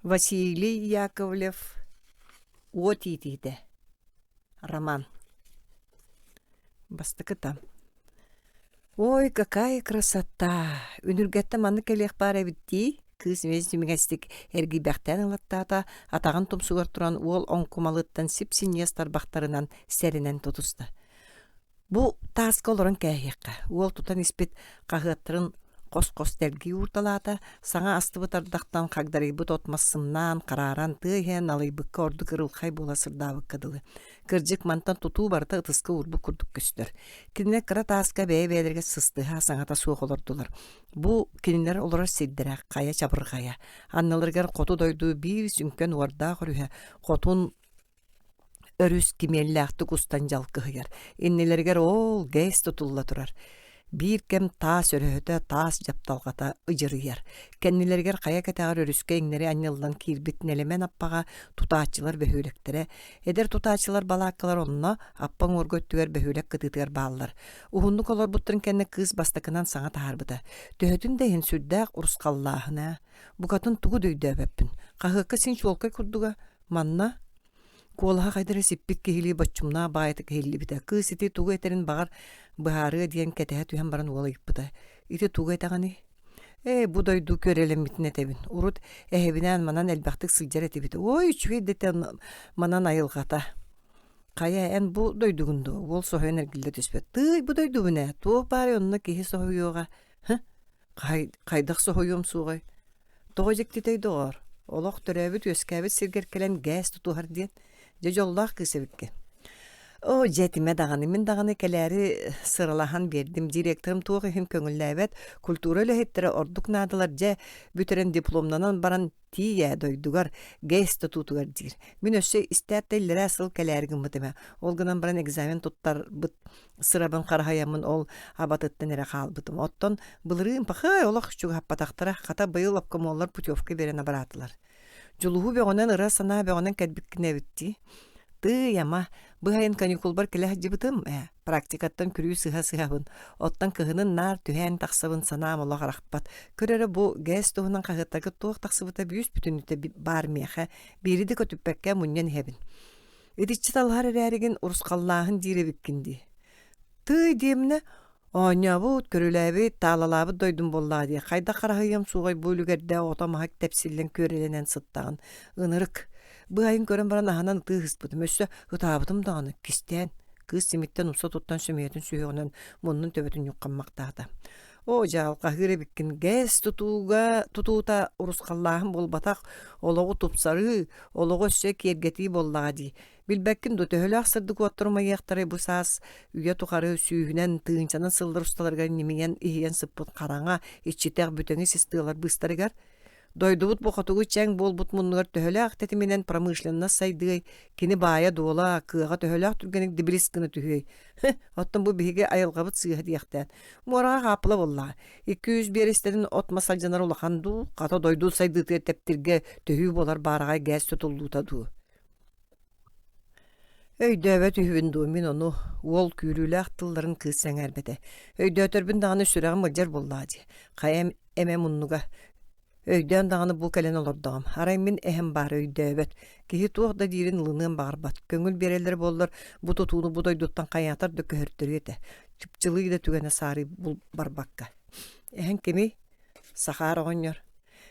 Василий Яковлев «Уот иитиитэ» роман Бастакыта «Ой, какая красота! Үнүргэттэн маннык кэлиэх баар эбит дии» кыыс имигэстик эргийбэхтээн ылаттаата, атаҕын тумсугар туран уол оҥкумалыттан сип-синньигэс тарбахтарынан сэрэнэн тутуста. Бу тааска олорон кээһиэххэ, уол тутан испит хаһыаттарын хос-хос тэлгии уурталаата, саҥа астыбыт ардахтан хагдарыйбыт от мас сымнаан, харааран, тыа иһэ налыйбыкка ордук ырылхай буола сырдаабыкка дылы. Кырдьык, мантан тутуу барыта ытыска уурбут курдук көстөр. Кинилэр кыра тааска бэйэ-бэйэлэригэр сыстыһа, саҥата суох олордулар. Бу кинилэр олорор сирдэрэ хайа чабырҕайа. Анныларыгар хоту дойду биир сүҥкэн уордаах өрүһэ хотун Өрүс кимиэллээхтик устан дьалкыһыйар, иннилэригэр оол ГЭС тутулла турар. Биир кэм таас өрөһөтө, таас дьапталҕата ыдьырыйар. Кэннилэригэр хайа кэтэҕэр өрүскэ иҥнэри анньыллан киирбит нэлэмэн аппаҕа тутааччылар бөһүөлэктэрэ, эдэр тутааччылар балааккалар онно аппа уҥуоргу өттүгэр бөһүөлэк кытыытыгар бааллар. Уһуннук олорбуттарын кэннэ кыыс бастакынан саҥа таһаарбыта. Төһөтүн да иһин сүрдээх урусхаллааһына. Букатын тугу да өйдөөбөппүн. Хаһыакка син чуолкай курдуга, Манна куолаһа хайдах эрэ сиппит киһилии боччумнаах баайытык иһиллибитэ. Кыыс ити тугу этэрин баҕар быһаарыа диэн кэтэһэ түһэн баран уол ыйыппыта: «Ити тугу этэҕиний?» «Ээ, бу дойду күөрэлэммитин этэбин. Урут эһэбинээн манан элбэхтик сылдьар этибит. Ой, үчүгэй да этэ манан айылҕата. Хайа, эн бу дойдугун дуо?» Уол соһуйан эргиллэ түспэт. «Тыый, бу дойдубун ээ. Туох баарый онно киһи соһуйуоҕа. Һы, Хайдах соһуйуом суоҕай? Тоҕо дьиктитэй доҕоор, олох төрөөбүт-үөскээбит сиргэр кэлэн гээс тутуһар диэн, дьэ дьоллоох кыыс эбиккин. Оо, дьэ этимэ даҕаны, мин даҕаны кэлээри сыралаһан биэрдим, директорым туох иһин көҥүллээбэт, культура үлэһиттэрэ ордук наадалар дьэ бүтэрэн дипломнанан баран тиий ээ дойдугар, ГЭС тутуутугар диир. Мин өссө истээт да иллэрээ сыл кэлээри гыммытым ээ. Ол гынан баран экзамен туттарбыт сырабын хараһайаммын ол абатыттан эрэ хаалбытым. Оттон былырыын пахай олох чугаһаппатахтара, хата быйыл обкомоллар путевка биэрэн абыраатылар. Дьулуһуу бөҕөнөн ыра санаа бөҕөнөн кэлбиккин эбит дии. Тыый ама, быһайын каникулбар кэлэ сылдьыбытым ээ, практикаттан күрүү сыһа сыһабын, оттон кыһынын наар түһээн тахсабын санаам олох арахпат. Көр эрэ бу ГЭС туһунан хаһыаттарга туох тахсыбыта бүүс бүтүннүүтэ баар миэхэ, биири да көтүппэккэ мунньан иһэбин. Итиччэ талаһар эрээригин урусхаллааһын диир эбиккин дии. Тыый диэмнэ, Оонньообут, көрүлээбит, таалалаабыт дойдум буоллаҕа дии, хайдах хараһыйыам суоҕай бу үлүгэрдээх ото-маһа тэпсиллэн күөрэлэнэн сыттаҕын, ынырык. Быһайын көрөн баран аһынан ытыы ыспытым, өссө ытаабытым даҕаны, кистээн, кыыс симиттэн умса туттан сөмүйэтин сүһүөҕүнэн муннун төбөтүн ньуххаммахтаата. Оо, дьаалхаһыыр эбиккин, ГЭС тутууга тутуута урусхаллааһын буолбатах, олоҕу тупсарыы, олоҕу өссө киэргэтии буоллаҕа дии. Билбэккин дуо, төһөлөөх сырдык уоттар умайыахтарай бу саас үйэ тухары сүүһүнэн, тыһыынчанан сыллар усталарыгар ньимийэн иһийэн сыппыт хараҥа, иччитэх бүтэҥи сис тыалар быыстарыгар? Дойдубут бу хотугу чэҥ буолбут муннугар төһөлөөх тэтиминэн промышленность сайдыай, кини баайа-дуола, кыаҕа төһөлөөх түргэнник дибилис гына түһүөй? Һы, оттон бу биһиги айылҕабыт сыыһа диэхтээн. Муораҕа хааппыла буоллаҕа. 200 биэрэстэтин от-мас алдьанар улахан дуу, хата дойду сайдыытыгар тэптиргэ төһүү буолар баараҕай ГЭС тутуллуута дуу? Өйдөөбөт үһүбүн дуу, мин ону, уол күүрүүлээх тылларын кыыс сэҥээрбэтэ. Өйдөөтөрбүн даҕаны сүрэҕим ыалдьар буоллаҕа дии. Хайа эмэ муннуга. Өйдөөн даҕаны бу кэлэн олордоҕум. Арай мин эһэм баар өйдөөбөт. Киһи туох да диирин ылыныан баҕарбат. Көҥүл биэрэллэрэ буоллар, бу тутууну бу дойдуттан хайаатар да көһөртөрүө этэ. Чыпчылыы да түгэнэ саарыы барбакка. Эһэҥ кимий? Сахаар оҕонньор.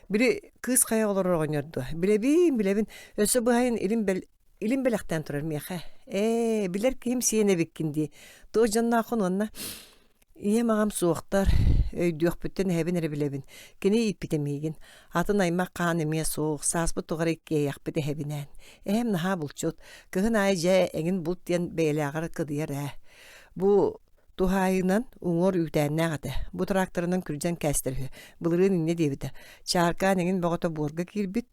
Били кыыс хайа олорор оҕонньор дуо? Билэбин, билэбин. Өссө быһайын илин, бэл... илин бэлэхтээн турар миэхэ. Ээ, билэр киһим сиэн эбиккин дии. Туох дьоннооххун уонна? Ийэм аҕам суохтар. Өйдүөхпүттэн эһэбин эрэ билэбин. Кини ииппитэ миигин. Атын аймах хаан эмиэ суох. Сааспыт тухары иккиэйэхпит эһэбинээн. Эһэм наһаа булчут. Кыһын аайы дьэ эҥин булт диэн бэйэлээҕэр кыдыйар ээ. Бу Туһаайыынан уҥуор үүтээннээх этэ. Бу тракторынан күрдьэн кээстэр үһү. Былырыын инньэ диэбитэ. Чааркаан эҥин бөҕөтө буорга киирбит.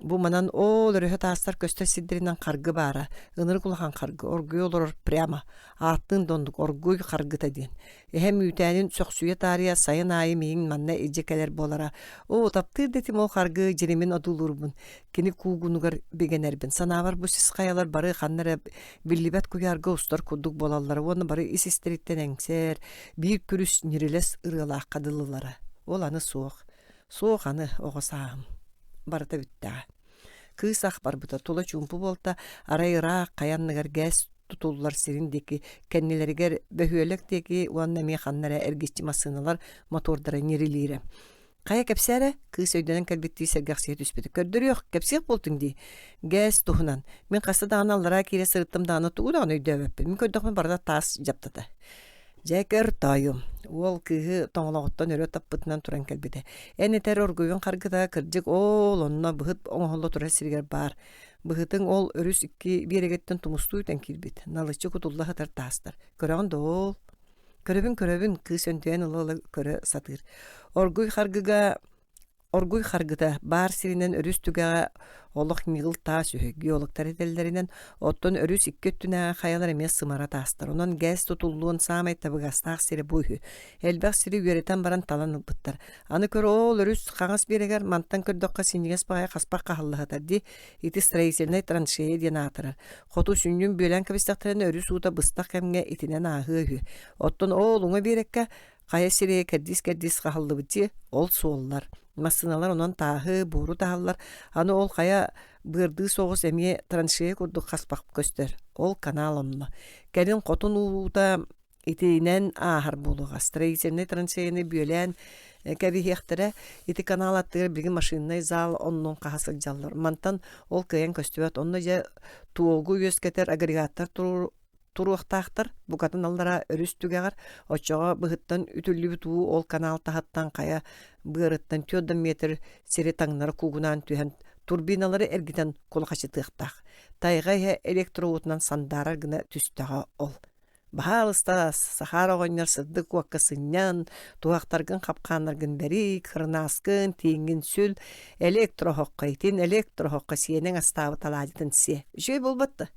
Бу манан оол өрүһэ таастар көстөр сирдэринэн харгы баара. Ынырык улахан харгы. Оргуй олорор прямо. Ааттыын да оннук оргуй харгыта диэн. Эһэм үүтээнин сөхсүйэ таарыйа сайын аайы миигин манна илдьэ кэлэр буолара. Оо, таптыыр да этим ол харгы дьиримин одуулуурбун. Кини куугунугар бигэнэрбин. Санаабар бу сис хайалар бары ханна эрэ биллибэт куйаарга устар курдук буолаллара уонна бары ис-истэриттэн эҥсэр, биир күрүс ньирилэс ырыалаахха дылылара. Ол аны суох. Суох аны оҕо сааһым. барыта бүттэҕэ. Кыыс ах барбыта, тула чуумпу буолта, арай ыраах хайа анныгар ГЭС тутуллар сирин диэки, кэннилэригэр бөһүөлэк диэки уонна эмиэ ханна эрэ эргиччи массыыналар мотуордара ньирилиирэ. Хайа кэпсээ эрэ, кыыс өйдөнөн кэлбиттии сэргэхсийэ түспүтэ. Көрдөрүөх, кэпсиэх буолтуҥ дии. ГЭС туһунан. Мин хаста даҕаны аллараа киирэ сырыттым даҕаны тугу даҕаны өйдөөбөппүн. Мин көрдөхпүнэ барыта таас дьаптата. Дьэ көр, тоойуом, уол кыыһы тоҥолоҕуттан өрө таппытынан туран кэлбитэ. Эн этэр оргуйуҥ харгыта кырдьык оол онно быһыт оҥоһулла турар сиригэр баар. Быһытыҥ ол өрүс икки биэрэгиттэн тумустуу үтэн киирбит, налыччы кутулла сытар таастар. Көрөҕүн да оол? Көрөбүн-көрөбүн, кыыс өндөйөн ыла-ыла көрө сатыыр. Оргуй харгыга Оргуй харгыта баар сиринэн өрүс түгэҕэ олох ньыгыл таас үһү, геологтар этэллэринэн, оттон өрүс икки өттүнээҕи хайалар эмиэ сымара таастар. Онон ГЭС тутуллуон саамай табыгастаах сирэ бу үһү. Элбэх сири үөрэтэн баран талан ылбыттар. Аны көр оол өрүс хаҥас биэрэгэр мантан көрдөххө синньигэс баҕайы хаспах хаһылла сытар дии. Ити строительнай траншея диэн аатырар. Хоту сүнньүн бүөлээн кэбистэхтэринэ өрүс уута быстах кэмҥэ итинэн ааһыа үһү. Оттон оол уҥа биэрэккэ Хайа сирэйэ кэрдиис-кэрдиис хаһыллыбыт дьиэ, ол суоллар. Массыыналар онон тааһы, буору таһаллар. Аны ол хайа быардыы соҕус эмиэ траншея курдук хаспах көстөр. Ол канал онно. Кэлин хотун уута итинэн ааһар буолуоҕа. Строительнай траншеяны бүөлээн кэбиһиэхтэрэ. Ити канал аттыгар билигин машиннай зал оннун хаһа сылдьаллар. Мантан ол кыайан көстүбэт. Онно дьэ туогу үөскэтэр агрегаттар туруохтаахтар, букатын аллараа өрүс түгэҕэр, оччоҕо быһыттан үтүллүбүт уу ол канал таһыттан хайа быарыттан түөрт да метр сири таҥнары куугунаан түһэн турбиналары эргитэн кулахачытыахтаах. Тайҕа иһэ электроуотунан сандаарар гына түстэҕэ ол. Баһаалыста, Сахаар оҕонньор сырдык уокка сынньан, туһахтаргын хапкааннаргын бэрий, кырынааскын, тииҥҥин сүл, электроһоххо итин, электроһоххо сиэнэҥ астаабыт алаадьытын сиэ. Үчүгэй буолбат да?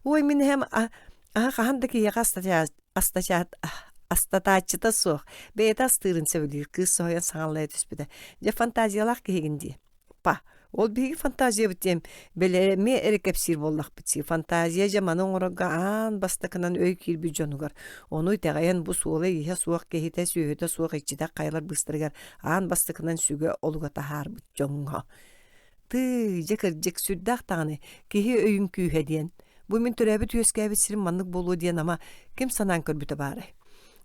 Ой, мин эһэм аһа хаһан да киһиэхэ астатааччыта суох, бэйэтэ астыырын сөбүлүүр кыыс соһуйан саҥаллайа түспүтэ. Дьэ, фантазиялаах киһигин дии. Па, ол биһиги фантазиябыт диэн бэлэми эрэ кэпсиир буоллахпыт дии. Фантазия дьэ маны оҥорорго аан бастакынан өй киирбит дьонугар. Ону итэҕэйэн бу суола-ииһэ суох киһитэ, сүөһүтэ суох иччитэх хайалар быыстарыгар аан бастакынан сүгэ олуга таһаарбыт дьоҥҥо. Тыый, дьэ кырдьык, сүрдээх даҕаны, киһи өйүн күүһэ диэн. Бу мин төрөөбүт-үөскээбит сирим маннык буолуо диэн ама ким санаан көрбүтэ баарай?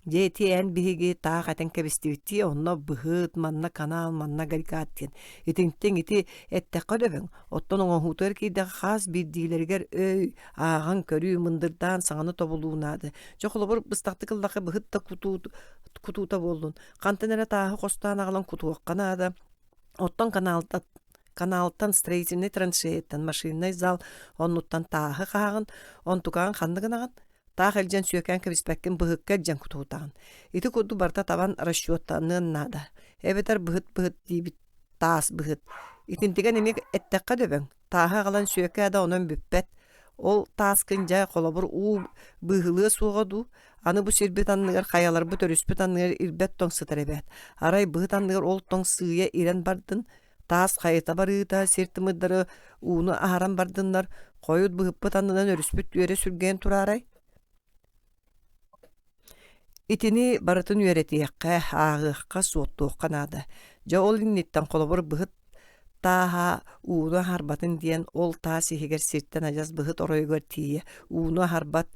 Дьэ ити эн биһиги таах этэн кэбистибит дии, онно быһыт, манна канал, манна агрегат диэн. Итинтиҥ ити эттэххэ дөбөҥ, оттон оҥоһуутугар киирдэххэ хас биирдиилэригэр өй, ааҕан көрүү, мындырдаан саҥаны тобулуу наада. Дьэ холобур, быстахтык ыллахха быһыт да кутуута буоллун, хантан эрэ тааһы хостоон аҕалан кутуохха наада, Оттон каналтан строительнай траншеяттан машиннай зал оннуттан тааһы хаһаҕын, онтукаҕын ханна гынаҕын? Таах илдьэн сүөкээн кэбиспэккин быһыкка илдьэн кутуутаҕын. Ити курдук барыта табан расчеттаныан наада. Эбэтэр быһыт-быһыт диибит таас быһыт. Итинтигэн эмиэ эттэххэ дөбөҥ. Тааһы аҕалан сүөкээ да онон бүппэт. Ол тааскын дьэ, холобур, уу быыһылыа суоҕа дуу? Аны бу сирбит анныгар, хайаларбыт өрүспүт анныгар ирбэт тоҥ сытар эбээт. Арай быһыт анныгар ол тоҥ сыыйа ирэн бардын, таас хайыта барыыта, сир тымырдары ууну аһаран бардыннар, хойут быһыппыт аннынан өрүспүт түөрэ сүргэйэн тураарай? Итини барытын үөрэтиэххэ, ааҕыахха, суоттуохха наада. Дьэ ол инниттэн холобур быһыт тааһа ууну аһарбатын диэн ол таас иһигэр сиртэн адьас быһыт оройугар тиийэ ууну аһарбат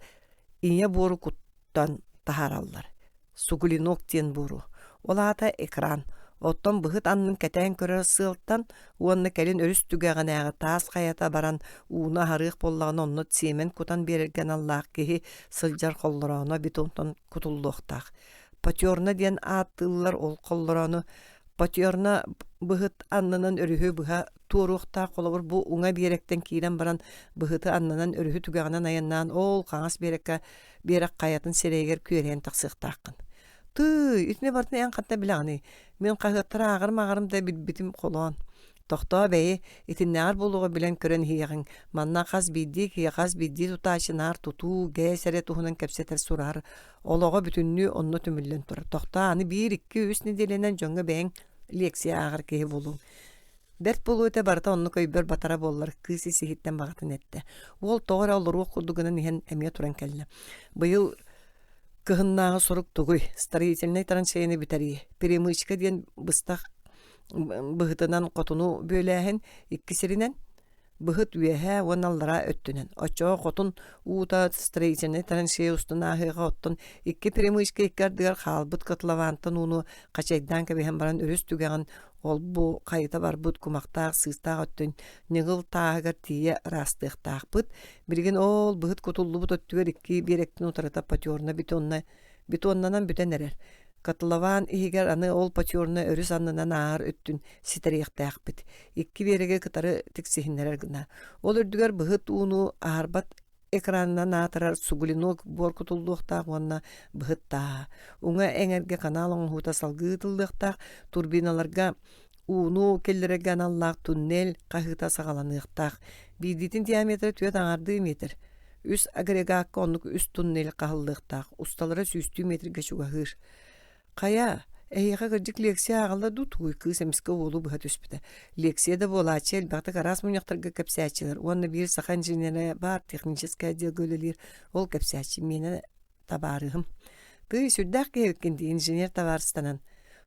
ийэ буору куттан таһаараллар. Суглинок диэн буору. Ол аата экран. Оттон быһыт аннын кэтээн көрөр сыалтан уонна кэлин өрүс түгэҕинээҕи таас хайата баран ууну аһарыах буоллаҕына онно цемент кутан биэрэргэ аналлаах киһи сылдьар холлорооно бетонтан кутуллуохтаах. Потерна диэн ааттыыллар ол холлороону Потерна быһыт аннынан өрүһү быһа туоруохтаах холобур бу уҥа биэрэктэн киирэн баран быһыты аннынан өрүһү түгэҕинэн айаннаан ол хаҥас биэрэккэ биэрэк хайатын сирэйигэр күөрэйэн тахсыахтааххын. Тыый, итини барытын эн хантан билэҕиний? Мин хаһыаттары ааҕарым-ааҕарым да билбитим холоон. Тохтоо бэйи, итиннээҕэр буолуоҕу билэн көрөн иһиэҕиҥ. Манна хас биирдии киһи, хас биирдии тутааччы наар тутуу, гээс эрэ туһунан кэпсэтэр сураһар олоҕо бүтүннүү онно түмүллэн турар. Тохтоо, аны биир, икки, үс нэдиэлэнэн дьоҥҥо бэйэҥ лекция ааҕар киһи буолуоҥ. Бэрт буолуо этэ барыта оннук өйбөр батара буоллар, кыыс ис-иһиттэн баҕатын эттэ. Уол тоҕо эрэ олоруох курдук гынан иһэн эмиэ туран кэллэ. Быйыл кыһыннааҕы сорук тугуй? Строительнай траншеяны бүтэрии. Перемычка диэн быстах быһытынан хотуну бүөлээһин, икки сиринэн быһыт үөһээ уонна аллараа өттүнэн. Оччоҕо хотун уута строительнай траншея устун ааһыаҕа оттон икки перемычка икки ардыгар хаалбыт котловантан ууну хачайдаан кэбиһэн баран өрүс түгэҕин ол-бу хайыта барбыт кумахтаах сыыстаах өттүн ньыгыл тааһыгар тиийэ ыраастыахтаахпыт. Билигин ол быһыт кутуллубут өттүгэр икки биэрэктин утарыта потерна бетонна бетоннанан бүтэн эрэр. Котлован иһигэр аны ол потерна өрүс аннынан ааһар өттүн ситэриэхтээхпит. Икки биэрэги кытары тиксиһиннэрэр гына. Ол үрдүгэр быһыт ууну аһарбат экранынан аатырар суглинок буор кутуллуохтаах уонна быһыт тааһа. Уҥа эҥэргэ канал оҥоһуута салгыы ыытыллыахтаах, турбиналарга ууну киллэрэргэ аналлаах туннель хаһыыта саҕаланыахтаах. Биирдиитин диаметра түөрт аҥаардыы метр. Үс агрегакка оннук үс туннель хаһыллыахтаах, усталара сүүстүү метргэ чугаһыыр. Хайа, эһиэхэ кырдьык лекция ааҕаллар дуу тугуй кыыс эмискэ уолу быһа түспүтэ. Лекция да буолааччы элбэхтик араас мунньахтарга кэпсээччилэр уонна биир саха инженерэ баар техническэй отделга үлэлиир ол кэпсээччи миэнэ табаарыһым. Тыый, сүрдээх киһи эбиккин дии инженер табаарыстанан.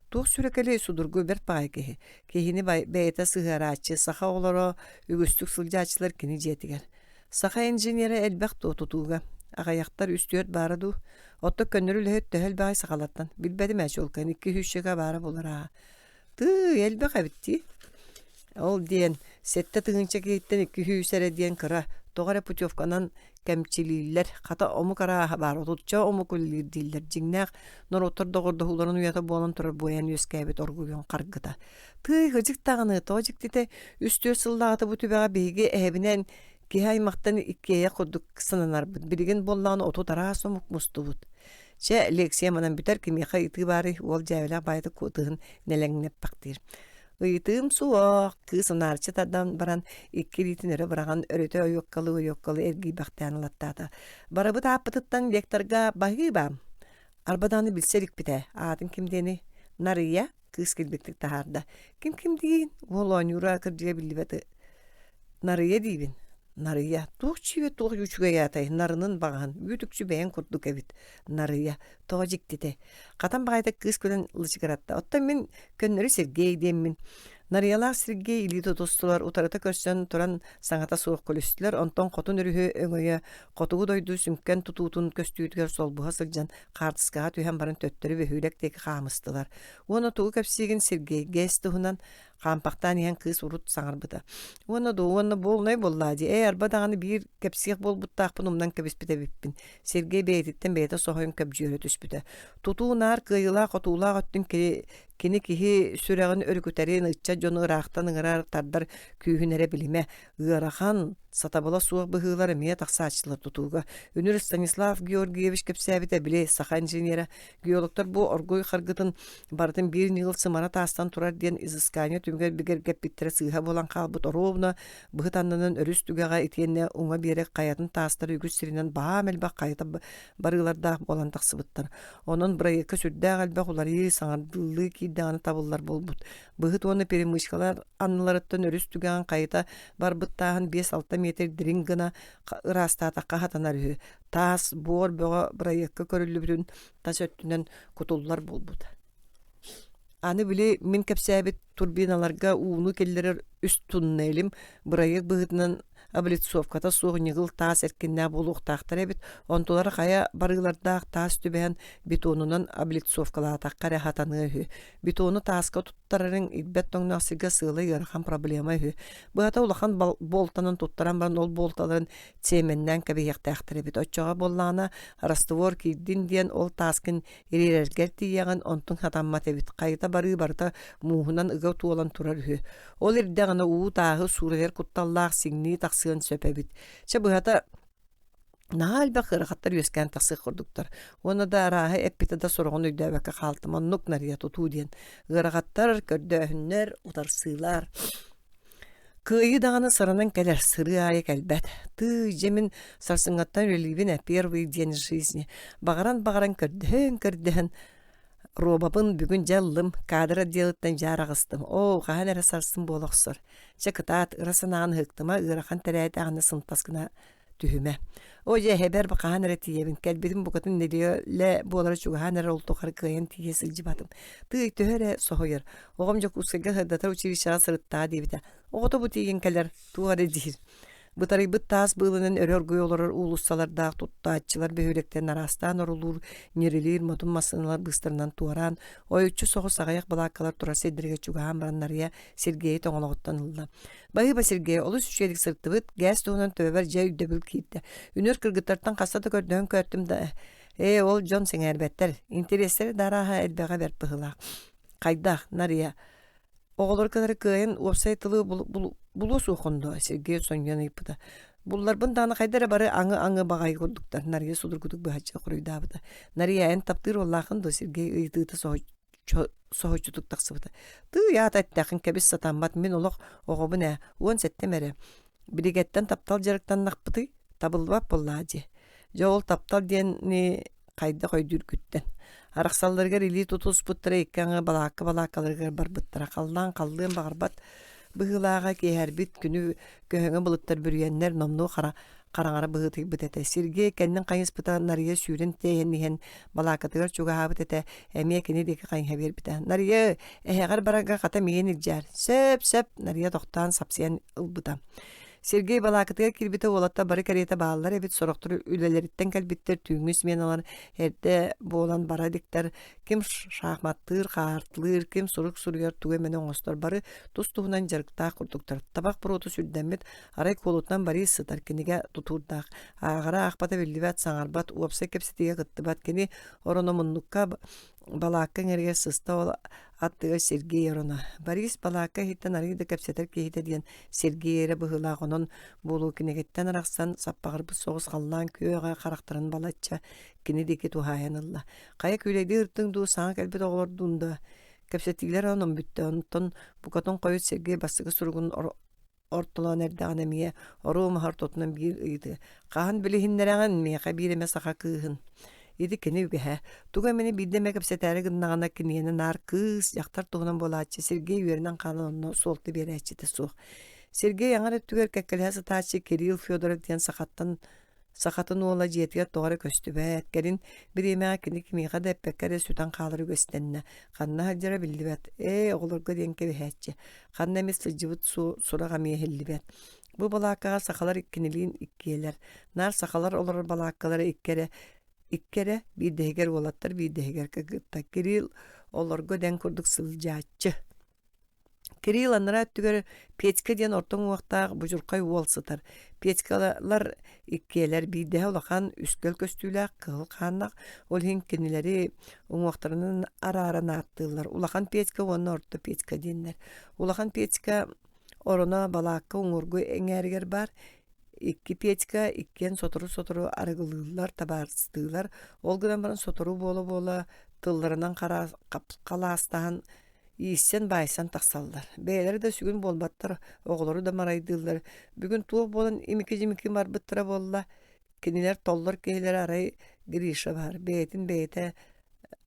Туох сүрэ кэлиэй судургу бэрт баҕайы киһи. Киһини бэйэтэ сыһыарааччы, саха оҕолоро үгүстүк сылдьааччылар кини дьиэтигэр. Саха инженерэ элбэх дуо тутууга? Аҕыйахтар үс-түөрт баара дуу? Оттон көннөрү үлэһит төһө элбэҕий сахалартан? Билбэтим ээ чуолкайын икки сүүсчэкэ баара буолар аа. Тыый, элбэх эбит дии. Ол диэн, 7000 киһиттэн 200 эрэ диэн кыра, тоҕо эрэ путевканан кэмчилииллэр. Хата омук арааһа баар, отучча омук үлэлиир дииллэр. Дьиҥнээх норуоттар доҕордоһууларын уйата буолан турар буойан үөскээбит оргуйун харгыта. Тыый, кырдьык даҕаны, тоҕо дьиктитэ, үс-түөрт сыллааҕыта бу түбэҕэ биһиги эһэбинэн киһи аймахтан иккиэйэх курдук сананарбыт. Билигин буоллаҕына 30 араас омук мустубут. Чэ, лекция манан бүтэр, кимиэхэ ыйытыы баарый, уол дьээбэлээх баайытык ытыһын нэлэҥнэппэхтиир. Ыйытыым суох, кыыс унаарчы тардан баран икки илиитин өрө быраҕан өрүтэ ойуоккалыы-ойуоккалыы эргийбэхтээн ылаттаата. Барыбыт ааппытыттан лекторга баһыыба. Арба даҕаны билсэ иликпит ээ, аатын ким диэний? Нарыйа, кыыс килбиктик таһаарда. Ким-ким диигин? Уол оонньуура кырдьыга биллибэт Нарыйа диибин. Нарыйа, туох чиибэ туох үчүгэй аатай, нарынын баҕаһын, үүт-үкчү бэйэҥ курдук эбит. Нарыйа, тоҕо дьиктитэй. Хатан баҕайыта кыыс күлэн лычыгыратта. Оттон мин көннөрү Сергей диэммин. Нарыйалаах Сергей илии тутустулар, утарыта көрсөн туран саҥата суох күлүстүлэр, онтон хотун өрүһү өҥөйө хотугу дойду сүҥкэн тутуутун көстүүтүгэр солбуһа сылдьан хаартыскаҕа түһэн баран төттөрү бөһүөлэк диэки хаамыстылар. Уонна тугу кэпсиигин Сергейгэ эс туһунан Хаампахтаан иһэн кыыс урут саҥарбыта. Уонна дуу, уонна буолунай буоллаа дии. Ээ, арба даҕаны биир кэпсиэх буолбуттаахпын умнан кэбиспит эбиппин. Сергей бэйэтиттэн бэйэтэ соһуйан көбдьүөрэ түспүтэ. Тутуу наар кыайыылаах-хотуулаах өттүн кини, кини киһи сүрэҕин өрүкүтэрин, ыччат дьону ыраахтан ыҥырар, тардар күүһүн эрэ билимэ. Ыарахан, сатабыла суох быһыылар эмиэ тахсааччылар тутууга. Үнүр Станислав Георгиевич кэпсээбитэ, били саха инженерэ, геологтар бу оргуй харгытын барытын биир ньыгыл сымара таастан турар диэн изыскание түмүгэр бигэргэппиттэрэ сыыһа буолан хаалбыт оруобуна быһыт аннынан өрүс түгэҕэ итиэннэ уҥа биэрэк хайатын таастара үгүс сиринэн баһаам элбэх хайата барыылардаах буолан тахсыбыттар. Онон бырайыакка сүрдээх элбэх уларыйыы, саҥардыллыы киирдэҕинэ табыллар буолбут. Быһыт уонна перемычкалар анныларыттан өрүс түгэҕин хайыта барбыт тааһын 5-6 метр дириҥ гына ыраастаатахха хатанар үһү. Таас, буор бөҕө бырайыакка көрүллүбүтүн тас өттүнэн кутуллар буолбута. Аны били мин кэпсээбит турбиналарга ууну киллэрэр үс туннелим бырайыак быһыытынан облицовката суох ньыгыл таас эркиннээх буолуохтаахтар эбит. Онтулара хайа барыылардаах таас түбэһэн бетонунан облицовкалаатахха эрэ хатаныа үһү. Бетону тааска туттарарыҥ ирбэт тоҥноох сиргэ сыалай ыарахан проблема үһү. Быһата улахан буолтанан туттаран баран ол буолталарын цеменнээн кэбиһиэхтээхтэр эбит. Оччоҕо буоллаҕына раствор киирдин диэн ол тааскын ириэрэргэр тиийэҕин, онтуҥ сатаммат эбит. Хайыта барыы барыта мууһунан ыга туолан турар үһү. Ол ирдэҕинэ уу тааһы суурайар кутталлаах сиҥнии тахсыан сөп эбит. Чэ быһата наһаа элбэх ыарахаттар үөскээн тахсыах курдуктар. Уонна да арааһы эппитэ да сороҕун өйдөөбөккө хаалтым. Оннук нарыйа тутуу диэн. Ыарахаттар, көрдөөһүннэр, утарсыылар. Кыайыы даҕаны сыранан кэлэр, сырыы аайы кэлбэт. Тыый, дьэ мин сарсыҥҥаттан үлэлиибин ээ, первый день жизни. Баҕаран-баҕаран көрдөһөн-көрдөһөн Робабын бүгүн дьэ ыллым, кадр отделыттан дьэ араҕыстым. Оо, хаһан эрэ сарсын буола охсор. Чэ кытаат, ыра санааҕын ыһыктыма, ыарахан тэрээтэҕинэ сынтас гына. Түһүмэ. Оо дьэ, эһэбэр хаһан эрэ тиийэбин. Кэлбитим букатын нэдиэлэ буолара чугаһаан эрэр ол тухары кыайан тиийэ сылдьыбатым. Тыый, төһө эрэ соһуйар. Оҕом Дьокуускайга сырдатар училищеҕа сырыттаа диэбитэ. Оҕото бу тиийэн кэлэр, туох эрэ диир. Бытарыйбыт таас быылынан өрө оргуйа олорор уулуссалардаах туттааччылар бөһүөлэктэн араастаан орулуур, ньирилиир модун массыыналар быыстарынан туораан, ойуччу соҕус аҕыйах балааккалар турар сирдэригэр чугаһаан баран Нарыйа Сергейи тоҥолоҕуттан ылла. Баһыыба Сергей, олус үчүгэйдик сырыттыбыт, гээс туһунан төбөбөр дьэ өйдөбүл киирдэ. Үнүр кыргыттартан хаста да көрдөһөн көртүм да, ээ, ол дьон сэҥээрбэттэр, интэриэстэрэ да арааһа элбэҕэ бэрт быһыылаах. Хайдах, Нарыйа, Оҕолору кытары кыайан уопсай тылы булуо суоххун дуо? Сергей сонньуйан ыйыппыта. Булларбын даҕаны хайда эрэ бары аҥы-аҥы баҕайы курдуктар, Нарыйа судургутук быһаччы хоруйдаабыта. Нарыйа, эн таптыыр уоллааххын дуо? Сергей ыйытыыта соһуччутук тахсыбыта. Тыый, аата эттэххин кэбис сатаммат, мин олох оҕобун ээ, 17-эм эрэ. Билигэттэн таптал дьарыктаннахпытый, табыллыбат буоллаа дии. Дьэ ол таптал диэни хайдах өйдүүргүттэн. Арахсалларыгар илии тутуспуттара икки аҥы балаакка балааккаларыгар барбыттара. Халлаан халлыан баҕарбат быһыылааҕа киэһэрбит күнү көһөҥө былыттар бүрүйэннэр номнуо хара хараҥара быһыытыйбыт этэ. Сергей кэннин хайыспыта Нарыйа сүүрэн тэйэн иһэн балааккатыгар чугаһаабыт этэ, эмиэ кини диэки хайыһа биэрбитэ. Нарыйа, эһэҕэр барарга хата миигин илдьээр. Сөп, сөп, Нарыйа тохтоон сапсыйан ылбыта. Сергей балаакатыгар киирбитэ уолаттар бары кэриэтэ бааллар эбит, сорохтор үлэлэриттэн кэлбиттэр, түүҥҥү сменалар эрдэ буолан бара иликтэр, ким шахматтыыр, хаартылыыр, ким сурук суруйар, тугу эмэни оҥостор, бары тус-туһунан дьарыктаах курдуктар. Табах буруота сүрдэммит, арай куолутунан Борис сытар, кинигэ тутуурдаах, ааҕара аахпата биллибэт, саҥарбат, уопсай кэпсэтиигэ кыттыбат, кини ороно муннукка Балаакка иҥэригэр сыста ол аттыгар Сергей ороно. Борис балаакка иһиттэн арыый да кэпсэтэр киһитэ диэн Сергей эрэ быһыылаах онон буолуо кинигиттэн арахсан саппаҕырбыт соҕус халлаан күөҕэ харахтарын балачча кини диэки туһаайан ылла. Хайа күүлэйдии ыртыҥ дуу саҥа кэлбит оҕолордуун да кэпсэтиилэр онон бүттэ онтон букатын хойут Сергей бастакы суругун ортолоон эрдэҕинэ эмиэ оруо маһа ортотунан биир ыйытыы «Хаһан билиһиннэрэҕин миэхэ биир эмэ саха кыыһын?» Ити кини үгэһэ. Тугу эмэни биирдэ эмэ кэпсэтээри гыннаҕына кинигэни наар кыыс, дьахтар туһунан буолааччы Сергей үөрэнэн хаалан онно суолта биэрээччитэ суох. Сергей аҥар өттүгэр кэккэлэһэ сытааччы Кирилл Федоров диэн сахаттан Сахатын уола дьиэтигэр тоҕо эрэ көстүбэт, кэлин бириэмэҕэ кини кимиэхэ да эппэккэ эрэ сүтэн хаалар үгэстэннэ, ханна сылдьара биллибэт, ээ, оҕолорго диэн кэбиһээччи, ханна эмит сылдьыбыт сурах эмиэ иһиллибэт. Бу балааккаҕа сахалар кинилиин иккиэлэр, наар сахалар олорор балааккалара икки эрэ икки эрэ, биирдэһигэр уолаттар, биирдэһигэр кыргыттар. Кирилл олорго дэҥ курдук сылдьааччы. Кирилл анараа өттүгэр Петька диэн орто уҥуохтаах будьурхай уол сытар. Петькалар иккиэлэр, биирдэһэ улахан, үскэл көстүүлээх, кыһыл хааннаах, ол иһин кинилэри уҥуохтарынан арааран ааттыыллар. Улахан Петька уонна орто Петька диэннэр. Улахан Петька ороно балаакка уҥуоргу эҥээригэр баар. Икки Петька иккиэн сотору-сотору арыгылыыллар, табаарыстыылар. Ол гынан баран сотору буола-буола тылларынан халаастаһан ииссэн-баайсан тахсаллар. Бэйэлэрэ да сүгүн буолбаттар, оҕолору да марайдыыллар. Бүгүн туох буолан имики-дьимики барбыттара буолла? Кинилэр толлор киһилэрэ арай Гриша баар, бэйэтин бэйэтэ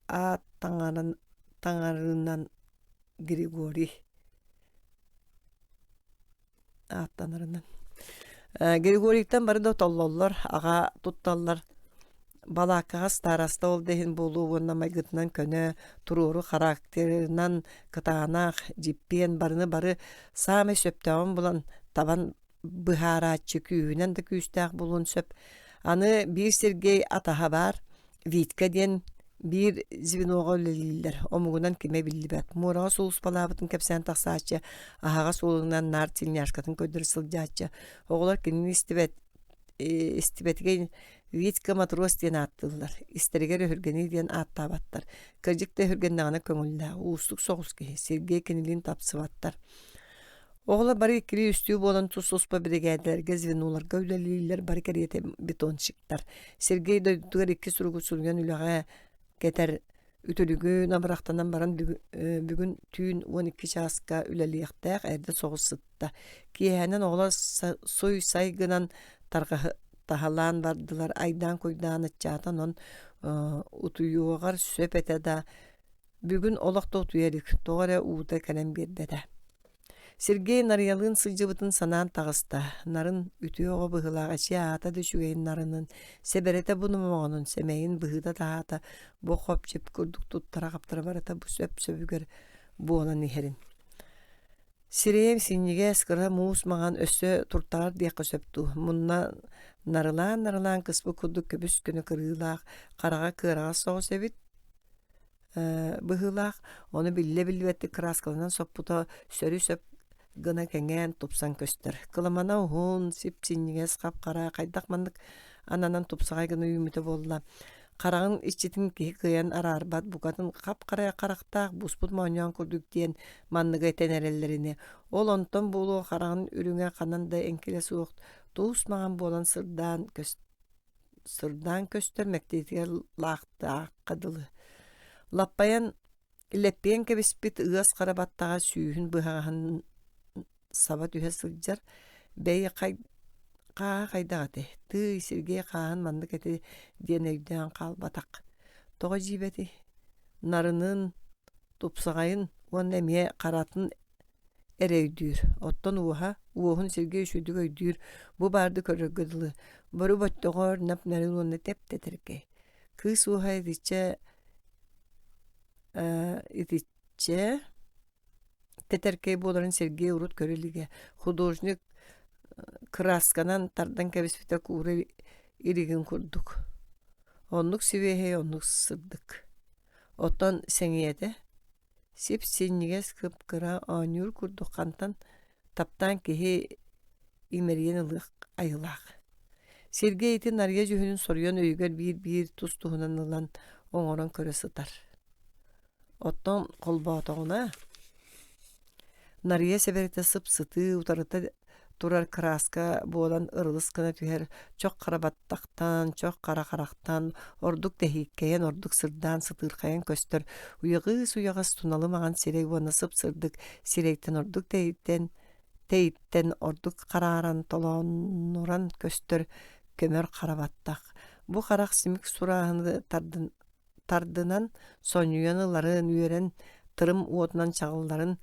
аат таҥаран таҥарынан Григорий ааттанарынан. Григорийтан бары да толлоллор, аҕа тутталлар. Балааккаҕа староста ол да иһин буолуо уонна майгытынан көнө, туруору характерынан кытаанах, дьиппиэн барыны бары саамай сөптөөҕүн булан табан быһаарааччы күүһүнэн да күүстээх буолуон сөп. Аны биир Сергей атаһа баар, Витька диэн биир звеноҕа үлэлииллэр, омугунан кимэ биллибэт. Муораҕа сулууспалаабытын кэпсээн тахсааччы, аһаҕас уолунан наар тельняшкатын көрдөрө сылдьааччы. Оҕолор кинини истибэт истибэтигэр Витька матрос диэн ааттыыллар, истэригэр өһүргэнии диэн ааттаабаттар. Кырдьык да өһүргэннэҕинэ көҥүллээх, уустук соҕус киһи, Сергей кинилиин тапсыбаттар. Оҕолор бары иккилии-үстүү буолан тус-туспа биригээдэлэргэ, звеноларга үлэлииллэр, бары кэриэтэ бетонщиктар. Сергей дойдутугар икки суругу суруйан үлэҕэ кэтэр үтүлүгүн абырахтанан баран бүгүн түүн 12 чааска үлэлиэхтээх эрдэ соҕус сытта. Киэһэнэн оҕолор суй-сай гынан тарҕаһытаһалаан бардылар, айдаан-куйдаан ыччаата онон утуйуоҕар сөп этэ да, Бүгүн олох да утуйа илик, тоҕо эрэ уута кэлэн биэрбэтэ. Сергей Нарыйалыын сылдьыбытын санаан таҕыста. Нарын үтүө оҕо быһыылаах эчи аата да үчүгэйин нарынын, сэбэрэтэ бу номоҕонун, сэмэйин быһыыта-таһаата бу хоп-чип курдук туттара-хаптара барыта бу сөп-сөбүгэр буолан иһэрин. Сирэйим синньигэс, кыра муус маҥан өссө туртаҕар диэххэ сөп дуу, мунна нарылаан-нарылаан кыспыт курдук көбүс-көнө кырыылаах, хараҕа кыараҕас соҕус эбит быһыылаах, ону биллэ-биллибэттик кырааскаланан соппута сөрү-сөп гына кэҥээн, тупсан көстөр. Кыламана уһун, сип-синньигэс, хап-хара, хайдах маннык ананан тупсаҕай гына үүммүтэ буолла. Хараҕын иччитин киһи кыайан араарбат, букатын хап-хара харахтаах буспут моонньоон курдук диэн манныгы этэн эрэллэрини. Ол онтон буолуо хараҕын үрүҥэ ханан да эҥкилэ суох туус маҥан буолан сырдаан көс сырдаан көстөр мэктиэтигэр лаахтаахха дылы. Лаппайан лэппиэн кэбиспит ыас хара баттаҕа сүүһүн быһаҕаһын саба түһэ сылдьар. Бэйи хааһа хайдах этэй? Тыый, Сергей хааһын маннык этэ диэн өйдөөн хаалбатах. Тоҕо дьиибэтий? Нарынын, тупсаҕайын уонна эмиэ харатын эрэ өйдүүр. Оттон уоһа, уоһун Сергей үчүгэйдик өйдүүр, бу баарды көрөргө дылы, бары боттоҕор нап-нарын уонна тэп-тэтэркэй. Кыыс уоһа итиччэ итиччэ тэтэркэй буоларын Сергей урут көрө илигэ. Художник кыраасканан тардан кэбиспитэ куура илигин курдук. Оннук сибиэһэй, оннук сырдык. Оттон сэҥийэтэ Сип-синньигэс кып-кыра оонньуур курдук хантан таптаан киһи имэрийэн ылыах айылаах. Сергей ити Нарыйа дьүһүнүн соруйан өйүгэр биир-биир тус-туһунан ылан оҥорон көрө сытар. Оттон холбоотоҕуна Нарыйа сэбэрэтэ сып-сытыы утарыта турар кырааска буолан ырылыс гына түһэр чох хара баттахтан, чох хара харахтан, ордук тэһииккэйэн, ордук сырдаан сытыырхайан көстөр уйаҕыыс-уйаҕас туналы маҥан сирэй уонна сып-сырдык сирэйтэн ордук тэйиттэн тэйиттэн ордук харааран толооннуран көстөр көмөр хара баттах. Бу харах симик сурааһыны тардын тардынан сонньуйан ыларын, үөрэн тырым уотунан чаҕылларын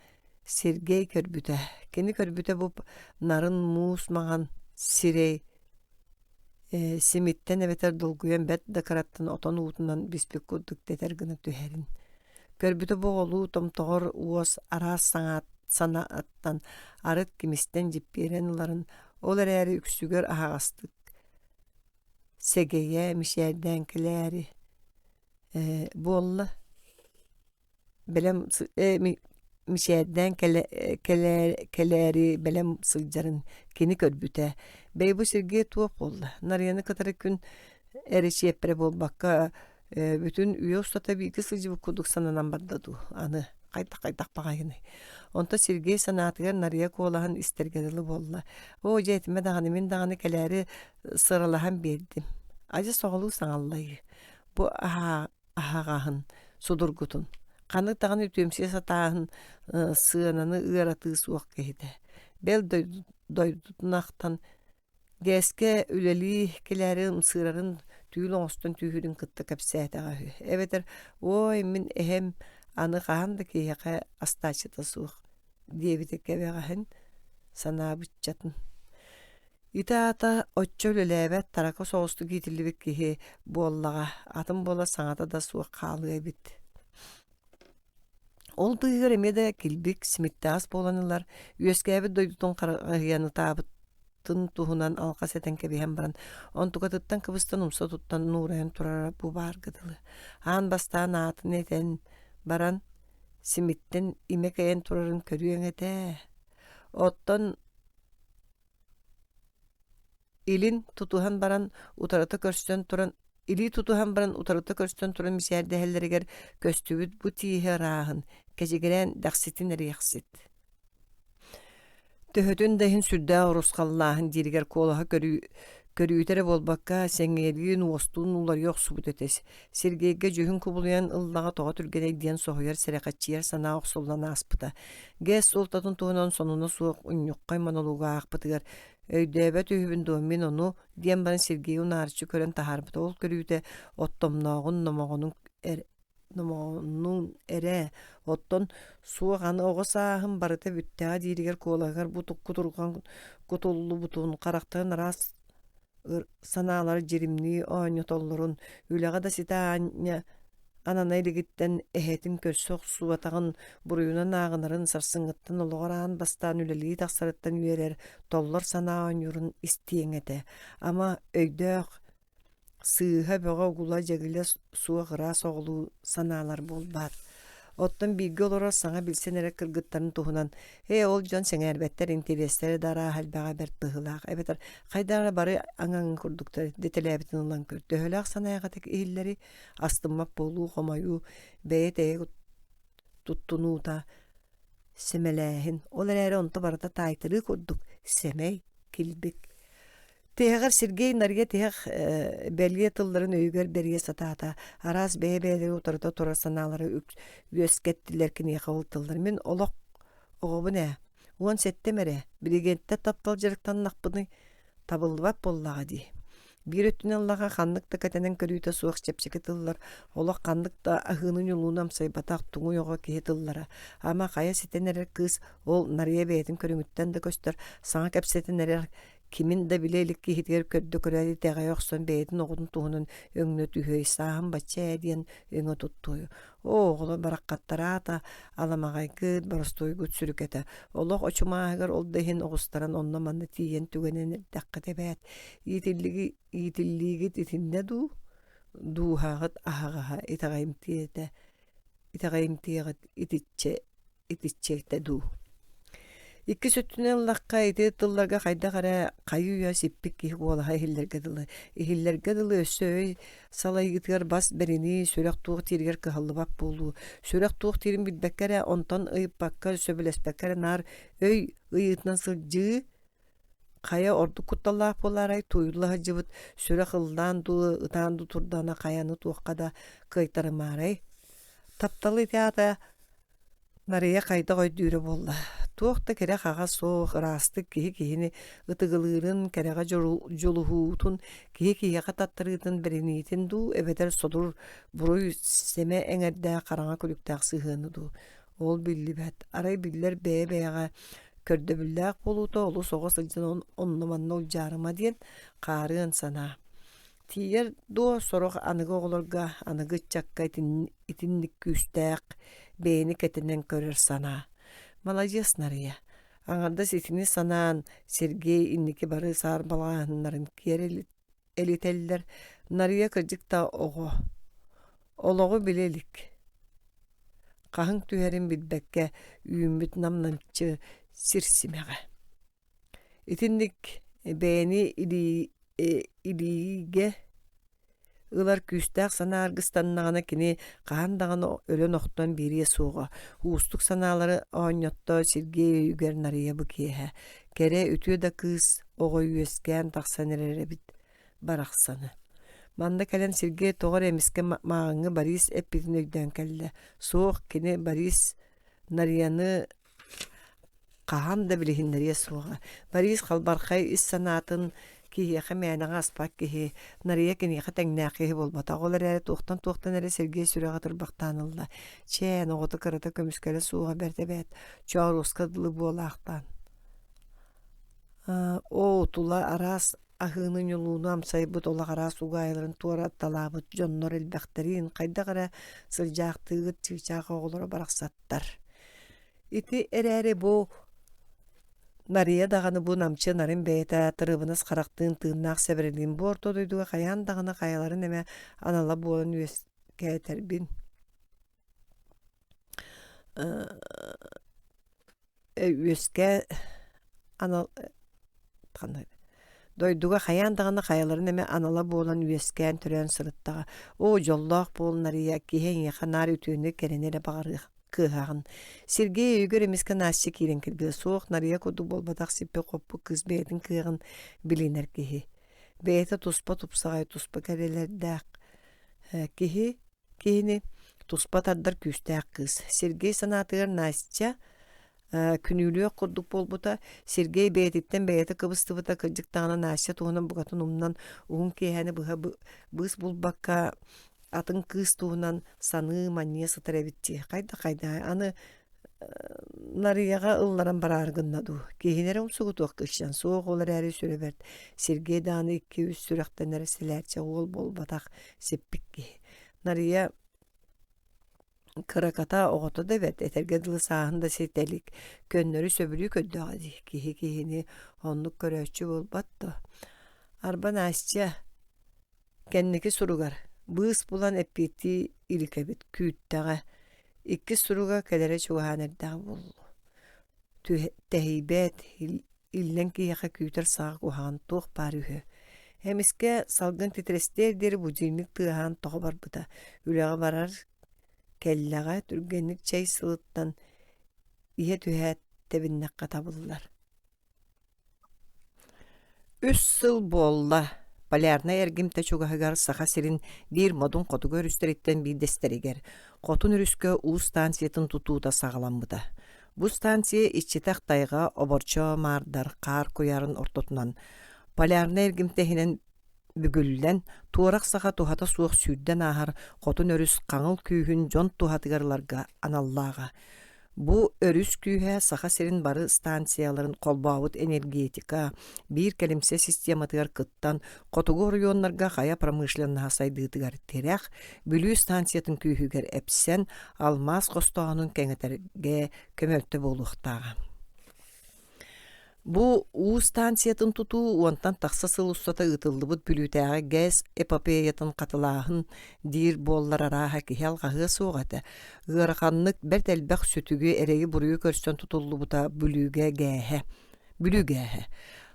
Сергей көрбүтэ. Кини көрбүтэ бу нарын муус маҥан сирэй симиттэн эбэтэр долгуйан бэрт да кыраттан отон уутунан биспит курдук тэтэр гына түһэрин. Көрбүтэ бу оҕолуу томтоҕор уос араас санааттан арыт кимистэн дьиппиэрэн ыларын, ол эрээри үксүгэр аһаҕастык сэгэйэ мичээрдээн кэлээри буолла бэлэм мичээрдээн кэлээри бэлэм сылдьарын кини көрбүтэ. Бэйи бу Сергей туох буолла? Нарыйаны кытары күн эрэ чиэппэрэ буолбакка бүтүн үйэ устата бииргэ сылдьыбыт курдук сананан барда дуу аны хайдах-хайдах баҕайыный Онтон Сергей санаатыгар Нарыйа куолаһын истэргэ дылы буолла. Оо, дьэ, этимэ даҕаны, мин даҕаны кэлээри сыралаһан биэрдим. Адьас оҕолуу саҥаллайыы. Бу аһаҕаһын, судургутун. Ханнык даҕаны үтүөмсүйэ сатааһын сыананы ыаратыы суох киһитэ. Бэл дойдутун ахтан Гээскэ үлэлии кэлээри ымсыырарын түүл оҥостон түһүүрүн кытта кэпсээтэҕэ үһү. Эбэтэр «Уой, мин эһэм аны хаһан да киһиэхэ астааччыта суох» диэбитэ кэбэҕэһин санаабыччатын. Ити аата оччо үлэлээбэт тарака соҕустук иитиллибит киһи буоллаҕа, атын буолар саҥата да суох хаалыа эбит. Ол быыһыгар эмиэ да килбик, симиттэҕэс буолан ылар, үөскээбит дойдутун хараҕыһыйан ытаабытын туһунан алҕас этэн кэбиһэн баран, онтукатыттан кыбыстан умса туттан нуурайан турара бу баарга дылы. Аан бастаан аатын этэн баран, симиттэн имэ кэйэн турарын көрүөҥ этэ. Оттон Илин тутуһан баран утарыта көрсөн туран илии тутуһан баран утарыта көрсөн туран мичээрдэһэллэригэр көстүбүт бу тииһи арааһын, кэчигирээн дэхситин эриэхсит. Төһөтүн да иһин сүрдээх урусхаллааһын дииригэр куолаһа көрүү көрүүтэ эрэ буолбакка, сэҥээргиин уостуун уларыйа охсубут этэ. Сергейгэ дьүһүн кубулуйан ыллаҕа тоҕо түргэнэй диэн соһуйар сэрэхэччийэр санаа охсуллан ааспыта. ГЭС суолтатын туһунан сонуна суох унньуххай монолугу аахпытыгар Өйдөөбөт үһүбүн дуо мин ону диэн баран Сергей унаарыччы көрөн таһаарбыта. Ол көрүүтэ оттомнооҕун, номоҕонун номоҕоннуун эрэ, оттон суох аны оҕо сааһым барыта бүттэҕэ дииригэр куолаһыгар бу кутурҕан кутуллубутун, харахтарын араас санаалары дьиримнии оонньотоллорун, үлэҕэ да ситэ аанньа анана илигиттэн эһэтин көрсө охсубатаҕын буруйунан ааҕынарын сарсыҥҥыттан олоҕор аан бастаан үлэлии тахсарыттан үөрэр, толлор санаа оонньуурун истиэҥ этэ. Ама өйдөөх Сыыһа бөҕө угула-дьэгилэ суох ыраас оҕолуу санаалар буолбаат. Оттон бииргэ олорор саҥа билсэн эрэр кыргыттарын туһунан «Ээ, ол дьон сэҥээрбэттэр, интэриэстэрэ да арааһа элбэҕэ бэрт быһыылаах» эбэтэр «Хайдах эрэ бары аҥаҥын курдуктар» дэтэлээбитин ылан көр, төһөлөөх санаайҕатык иһиллэрий, астыммат буолуу, хомойуу, бэйэ-тэйэ туттунуута, сэмэлээһин, ол эрээри онто барыта таайтарыы курдук сэмэй, килбик. Тиһэҕэр Сергей Нарыйа тиһэх бэлиэ тылларын өйүгэр бэрийэ сатаата. Араас бэйэ-бэйэлэрин утарыта турар санаалары үөскэттилэр киниэхэ ол тыллар. Мин олох оҕобун ээ, 17-эм эрэ, билигинтэ таптал дьарыктаннахпыный табыллыбат буоллаҕа дии. Биир өттүнэн ыллаҕа ханнык да кэтэнэн көрүүтэ суох чэпчэки тыллар, олох ханнык да аһыыны-ньулууну амсайбатах туҥуй оҕо киһи тыллара. Ама хайа ситэн эрэр кыыс ол Нарыйа бэйэтин көрүҥүттэн да көстөр, саҥа кэпсэтэн эрэр кимин да билэ илик киһитигэр көрдө-көрөөт итэҕэйэ охсон бэйэтин оҕотун туһунан өҥнө түһүөй, сааһым бачча ээ диэн өҥө туттуой. Оо, оҕолор бараххаттар аата аламаҕайгыт, боростуойгут сүрүкэтэ. Олох очумааһыгар ол да иһин оҕустаран онно-манна тиийэн түгэнэн эрдэххит эбээт. Иитиллиги, иитиллиигит итиннэ дуу, дууһаҕыт аһаҕаһа итэҕэйимтиэтэ, итэҕэйимтиэҕит итиччэ итиччэтэ дуу. Иккис өттүнэн ыллахха, ити тылларга хайдах эрэ хайыы-үйэ сиппит киһи куолаһа иһиллэргэ дылы. Иһиллэргэ дылы өссө өй салайыытыгар бас бэринии, сүрэх туох дииригэр кыһаллыбат буолуу. Сүрэх туох диирин билбэккэ эрэ, онтон ыйыппакка, сөбүлэспэккэ эрэ наар өй ыйыытынан сылдьыы хайа ордук кутталлаах буолаарай, тууйулла сылдьыбыт сүрэх ыллаан дуу, ытаан дуу турдаҕына хайаны туохха да кыайтарымаарай. Тапталы ити аата Нарыйа хайдах өйдүүрэ буолла, туох да кэрэ-хаҕа суох, ыраастык киһи киһини ытыгылыырын, кэрэҕэ дьулуһуутун, киһи киһиэхэ таттарыытын бэриниитин дуу эбэтэр содур буруй сэмэ эҥэрдээх хараҥа күлүктээх сыһыаны дуу, ол биллибэт. Арай биллэр бэйэ-бэйэҕэ көрдөбүллээх буолуута олус оҕо сылдьан онно-манна улдьаарыма диэн хаарыан санаа. Тиийэр дуо сорох аныгы оҕолорго, аныгы ыччакка итинник күүстээх, бэйэни кэтэнэн көрөр санаа. Маладьыас Нарыйа. Аҥардас итини санаан, Сергей инники бары саарбалааһыннарын киэр элитэллэр. Нарыйа кырдьык да оҕо. Олоҕу билэ илик. Хаһыҥ түһэрин билбэккэ үүммүт нам-намчы сир симэҕэ. Итинник бэйэни илиигэ ылар күүстээх санаа аргыстаннаҕына кини хаһан даҕаны өлөн-охтон биэриэ суоҕа. Уустук санаалары оонньотто Сергей өйүгэр Нарыйа бу киэһэ. Кэрэ, үтүө да кыыс оҕо үөскээн тахсан эрэр эбит барахсаны. Манна кэлэн Сергей тоҕо эрэ эмискэ мааҕыҥҥы Борис эппитин өйдөөн кэллэ. Суох, кини Борис Нарыйаны хаһан да билиһиннэриэ суоҕа. Борис халбархай ис санаатын киһиэхэ мээнэҕэ аспат киһи, Нарыйа киниэхэ тэҥнээх киһи буолбатах. Ол эрээри туохтан-туохтан эрэ Сергей сүрэҕэ турбахтаан ылла. Чээн, оҕото кырата көмүскэлэ суоҕа бэрт эбээт, чооруоска дылы буолаахтаан. Оо, тула араас аһыыны-ньулууну амсайбыт олох араас угаайыларын туоратталаабыт дьоннор элбэхтэрин хайдах эрэ сылдьаахтыыгыт чыычаах оҕолоро барахсаттар. Ити эрээри бу Нарыйа даҕаны бу намчы нарын бэйэтэ тырыбынас харахтыын тыыннаах сэбэрэлиин бу орто дойдуга хайаан даҕаны хайаларын эмэ анала буолан үөскээтэрбин үөскээ анал Дойдуга хайаан даҕаны хайаларын эмэ анала буолан үөскээн төрөөн сырыттаҕа. Оо, дьоллоох буол Нарыйа, киһи эйиэхэ наар үтүөнү кэрэни эрэ баҕарыах кыаһаҕын. Сергей өйүгэр эмискэ Настя киирэн кэлбитэ. Суох, Нарыйа курдук буолбатах сиппит-хоппут кыыс бэйэтин кыаҕын билинэр киһи. Бэйэтэ туспа тупсаҕай, туспа кэрэлэрдээх киһи киһини туспа тардар күүстээх кыыс. Сергей санаатыгар Настя күнүүлүөх курдук буолбута. Сергей бэйэтиттэн бэйэтэ кыбыстыбыта, кырдьык даҕаны Настя туһунан букатын умнан, уһун киэһэни быһа быыс булбакка. Атын кыыс туһунан саныы манньыйа сытар эбит дии. Хайда-хайда аны Нарыйаҕа ылларан бараары гынна дуу, киһини эрэ умсугутуох кыысчаан суох ол эрээри сүрэ бэрт, Сергей даҕаны икки-үс сүрэхтэнэр сэлээрчэх уол буолбатах, сиппит киһи. Нарыйа кыраката оҕото да бэрт, этэргэ дылы сааһын да ситэ илик, көннөрү сөбүлүү көрдөҕө дии, киһи киһини оннук көрөөччү буолбат дуо? Арба Настя Кэнники суругар быыс булан эппиэттии илик эбит, күүттэҕэ. Иккис суруга кэлэрэ чугаһаан эрдэҕэ буолуо. Тэһийбэт, иллэҥ киһиэхэ күүтэр саҕа куһаҕан туох баар үһү. Эмискэ салгын титирэстиэр диэри будильник тыаһаан тоҕо барбыта. Үлэҕэ барар кэллэҕэ түргэнник чэй сылыттан иһэ түһээт тэбиннэххэ табыллар. Үс сыл буолла Полярнай эргимтэ чугаһыгар Саха сирин биир модун хотугу өрүстэриттэн биирдэстэригэр Хотун өрүскэ уу станциятын тутуута саҕаламмыта. Бу станция иччитэх тайҕа оборчо маардар хаар куйаарын ортотунан Полярнай эргимтэ иһинэн бүгүллэн, туорах саха туһата суох сүүрдэн ааһар Хотун өрүс хаҥыл күүһүн дьон туһатыгар ыларга аналлааҕа. Бу өрүс күүһэ Саха сирин бары станцияларын холбообут энергетика биир кэлимсэ систематыгар кыттан, хотугу оройуоннарга хайа промышленноһа сайдыытыгар тирэх, Бүлүү станциятын күүһүгэр эпсэн, алмаас хостооһунун кэҥэтэргэ көмөлтө буолуохтааҕа. Бу уу станциятын тутуу уонтан тахса сыл устата ыытыллыбыт Бүлүүтээҕи ГЭС эпопеятын хатылааһын диир буоллар арааһа киһи алҕаһыа суох этэ. Ыараханнык, бэрт элбэх сүтүгү, эрэйи-буруйу көрсөн тутуллубута Бүлүүгэ гээһэ. Бүлүү гээһэ.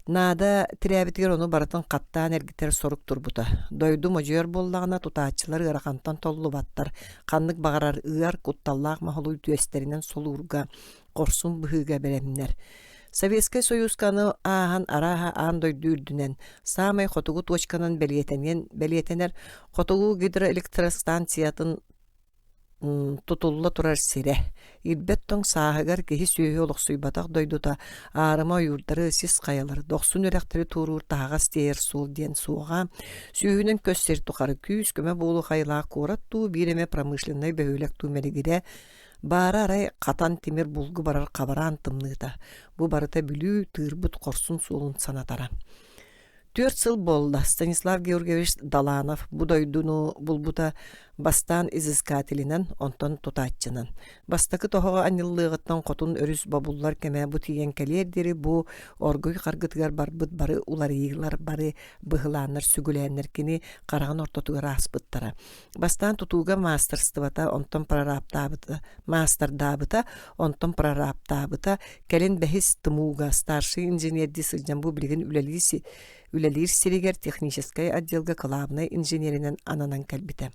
Наада тирээбитигэр ону барытын хаттаан эргитэр сорук турбута. Дойду модьуйар буоллаҕына, тутааччылар ыарахантан толлубаттар, ханнык баҕарар ыар, кутталлаах моһолу үтүөстэринэн солуурга хорсун быһыыга бэлэмнэр. Советскай Союзка аны ааһан арааһа аан дойду үрдүнэн саамай хотугу точканан бэлиэтэниэн бэлиэтэнэр Хотугу гидроэлектростанциятын тутулла турар сирэ. Ирбэт тоҥ сааһыгар киһи-сүөһү олохсуйбатах дойдута аарыма ойуурдары, сис хайалары, дохсун үрэхтэри туоруур таһаҕас тиэйэр суол диэн суоҕа. Сүүһүнэн көс сир тухары күүс-көмө буолуох айылаах куорат дуу, биир эмэ промышленнай бөһүөлэк дуу мэлигирэ Баара арай хатан тимир булгу барар хабараан тымныыта, бу барыта Бүлүү тыырбыт хорсун суолун санатара. Түөрт сыл буолла Станислав Георгиевич Даланов бу дойдуну булбута бастаан изыскателинэн, онтон тутааччынан. Бастакы тоһоҕо анньыллыаҕыттан хотун өрүс бобуллар кэмэ бу тиийэн кэлиэр диэри бу оргуй харгытыгар барбыт бары уларыйыылар, бары быһылааннар, сүгүлээннэр кини хараҕын ортотугар ааспыттара. Бастаан тутууга маастарыстыбата, онтон прорабтаабыта, маастардаабыта, онтон прорабтаабыта, кэлин бэһис тымууга старший инженердии сылдьан бу билигин үлэлии үлэлиир сиригэр техническэй отделга кылаабынай инженеринэн ананан кэлбитэ.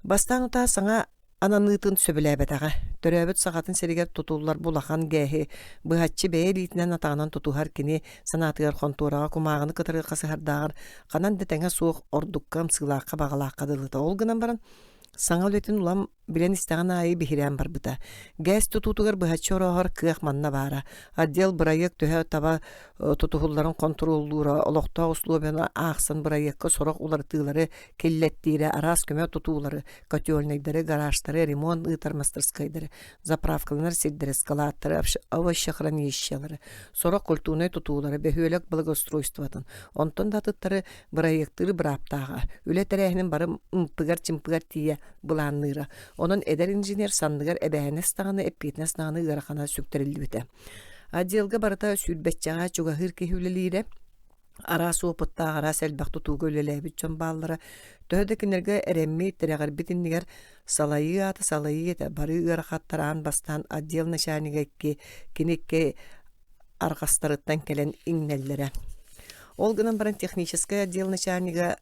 Бастаан утаа саҥа ананыытын сөбүлээбэтэҕэ. Төрөөбүт саҕатын сиригэр тутуллар бу улахан гээһи быһаччы бэйэ илиитинэн-атаҕынан тутуһар кини санаатыгар хонтуораҕа кумааҕыны кытары хасыһардааҕар ханан да тэҥэ суох ордукка ымсыылаахха баҕалаахха дылыта. Ол гынан баран саҥа үлэтин улам билэн истэҕин аайы биһирээн барбыта. ГЭС тутуутугар быһаччы орооһор кыах манна баара. Отдел бырайыак төһө таба тутуһулларын хонтуруоллуура, олохтоох услуобуйаны аахсан бырайыакка сорох уларытыылары киллэттиирэ, араас көмө тутуулары, котельнайдары, гаражтары, ремонт ыытар мастерскайдары, заправкаланар сирдэри, складтары, овощехранилищелары, сорох культурнай тутуулары, бөһүөлэк благоустройствотын, онтон да атыттары бырайыактыыр бырааптааҕа, үлэ тэрээһинин бары ымпыгар-чымпыгар тиийэ былаанныыра. Онон эдэр инженер санныгар эбээһинэс даҕаны, эппиэтинэс даҕаны ыарахана сүктэриллибитэ. Отделга барыта сүүрбэччэҕэ чугаһыыр киһи үлэлиирэ. Араас уопуттаах, араас элбэх тутууга үлэлээбит дьон бааллара. Төһө да кинилэргэ эрэммит, тирэҕирбит иннигэр салайыы аата салайыы этэ, бары ыарахаттар аан бастаан отдел начальнига икки, кини икки арҕастарыттан кэлэн иҥнэллэрэ. Ол гынан баран техническэй отдел начальнига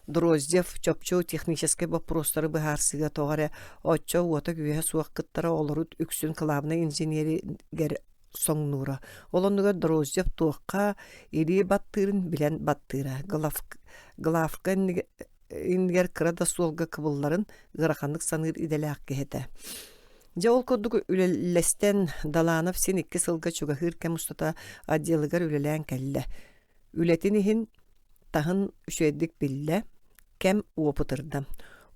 Дроздев чопчу техническэй боппуруостары быһаарсыыга тоҕо эрэ оччо уота-күүһэ суох кыттара олору үксүн кылаабынай инженеригэр соҥнуура. Ол оннугар Дроздев туохха илии баттыырын билэн баттыыра. Главка иннигэр кыра да суолга кыбылларын ыараханнык саныыр идэлээх киһи этэ. Дьэ ол курдук үлэлэстэн Даланов син икки сылга чугаһыыр кэм устата отделыгар үлэлээн кэллэ. Үлэтин иһин таһын үчүгэйдик биллэ, кэм уопутурда.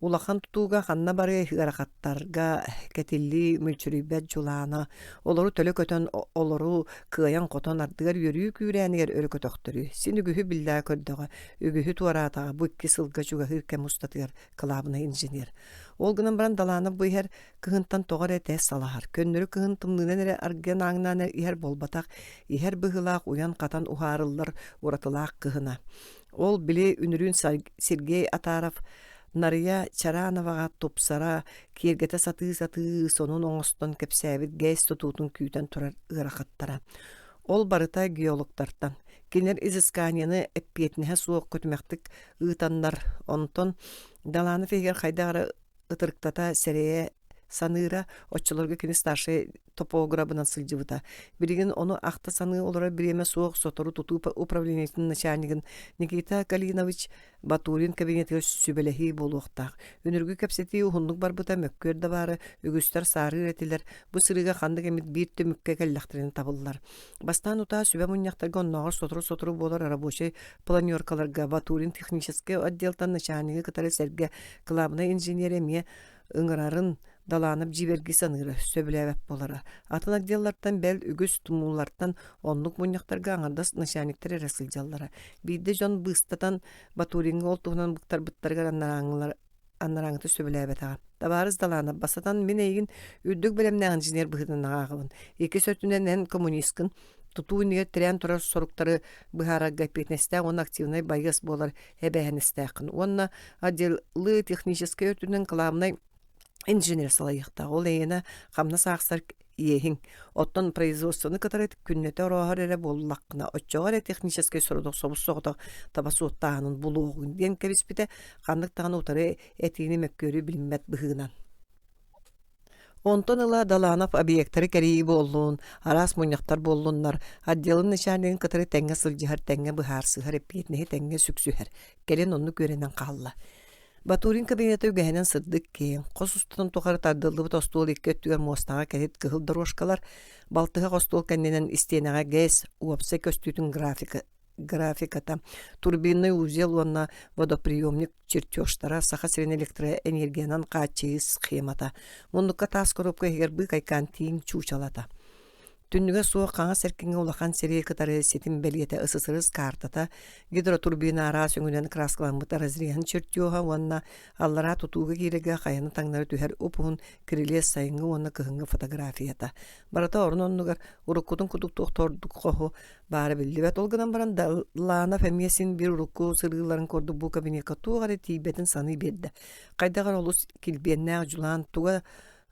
Улахан тутууга ханна барыай ыарахаттарга кэтиллии мүлчүрүйбэт дьулаана, олору төлө көтөн, олору кыайан-хотон ардыгар үөрүү күүрээнигэр өрө көтөхтөрүү. Син үгүһү биллээ көрдөҕө, үгүһү туораатаҕа бу икки сылга чугаһыыр кэм устатыгар кылаабынай инженер. Ол гынан баран Далаана бу иһэр кыһынтан тоҕо эрэ тэс салаһар. Көннөрү кыһын тымныынан эрэ аргыан ааҥнаан иһэр буолбатах, иһэр быһыылаах уйан-хатан уһаарыллар уратылаах кыһына. Ол били үнүрүүн Сергей Атаров Нарыйа Чарановаҕа тупсара, киэргэтэ сатыы-сатыы сонун оҥостон кэпсээбит ГЭС тутуутун күүтэн турар ыарахаттара. Ол барыта геологтартан. Кинилэр изысканиены эппиэтинэһэ суох көтүмэхтик ыытаннар, онтон Даланов иһигэр хайдах эрэ ытырыктата сэрэйэ саныыра, оччолорго кини старшай топограбынан сылдьыбыта. Билигин ону ахта саныы олорор бириэмэ суох сотору тутуу управлениетын начальнигын Никита Калинович Батурин кабинетыгар сүбэлэһии буолуохтаах. Үнүргү кэпсэтии уһуннук барбыта мөккүөр да баара, үгүстэр саарыыр этилэр, бу сырыыга ханнык эмит биир түмүккэ кэллэхтэринэ табыллар. Бастаан утаа сүбэ мунньахтарга оннооҕор сотору-сотору буолар рабочай планеркаларга Батурин техническэй отделтан начальнигы кытары сэргэ кылаабынай инженер эмиэ ыҥырарын Далаанап дьиибэргии саныыра, сөбүлээбэт буолара. Атын отделлартан бэл үгүс тумуулартан оннук мунньахтарга аҥардас начальниктар эрэ сылдьаллара. Биирдэ дьон быыстатан Батуриҥҥа ол туһунан быктарбыттарыгар анарааҥҥылар анарааҥҥыта сөбүлээбэтэҕэ. Табаарыс Далаанап, бастатан мин эйигин үрдүк бэлэмнээх инженер быһыытынан ааҕабын. Иккис өттүнэн эн коммунисткын. Тутуу иннигэр тирээн турар соруктары быһаарарга эппиэтинэстээх уонна активнай байыас буолар эбээһинэстээххин. Уонна отделы техническэй өттүнэн кылаабынай инженер салайыахтаах. Ол эйиэнэ хамнас аахсар иэһиҥ. Оттон производствоны кытары күннэтэ орооһор эрэ буоллаххына, оччоҕо эрэ техническэй сорудах собус-соҕотох таба суоттааһынын булуоҕуҥ диэн кэбиспитэ, ханнык даҕаны утары этиини мөккүөрү билиммэт быһыынан. Онтон ыла Даланов объектары кэрийии буоллун, араас мунньахтар буоллуннар, отделын начальнигын кытары тэҥҥэ сылдьыһар, тэҥҥэ быһаарсыһар, эппиэтинэһи тэҥҥэ сүксүһэр. Кэлин оннук үөрэнэн хаалла. Батурин кабинета үгэһинэн сырдык киэҥ, хос устатын тухары тардыллыбыт остуол икки өттүгэр муостаҕа кэтит кыһыл дорожкалар, балтыһах остуол кэннинэн истиэнэҕэ ГЭС уопсай көстүүтүн графика, графиката, турбинный узел уонна водоприемник чертежтара, Саха сирин электроэнергиянан хааччыйыы схемата, муннукка таас коробка иһигэр быыкайкаан тииҥ чуучалата. Түннүгэ суох хаҥас эркиҥҥэ улахан сири кытары ситим бэлиэтэ СССР каартата, гидротурбина араас өҥүнэн кырааскаламмыт разреһын чертеһа уонна аллараа тутууга киирэргэ хайаны таҥнары түһэр уп-уһун кирилиэс сайыҥҥы уонна кыһыҥҥы фотографията. Барыта орун-оннугар уруккутун курдук туох да ордук хоһу баара биллибэт. Ол гынан баран Даланов эмиэ син биир урукку сырыыларын курдук бу кабинекка туох эрэ тиийбэтин саныы биэрдэ. Хайдах эрэ олус килбиэннээх дьулаан туга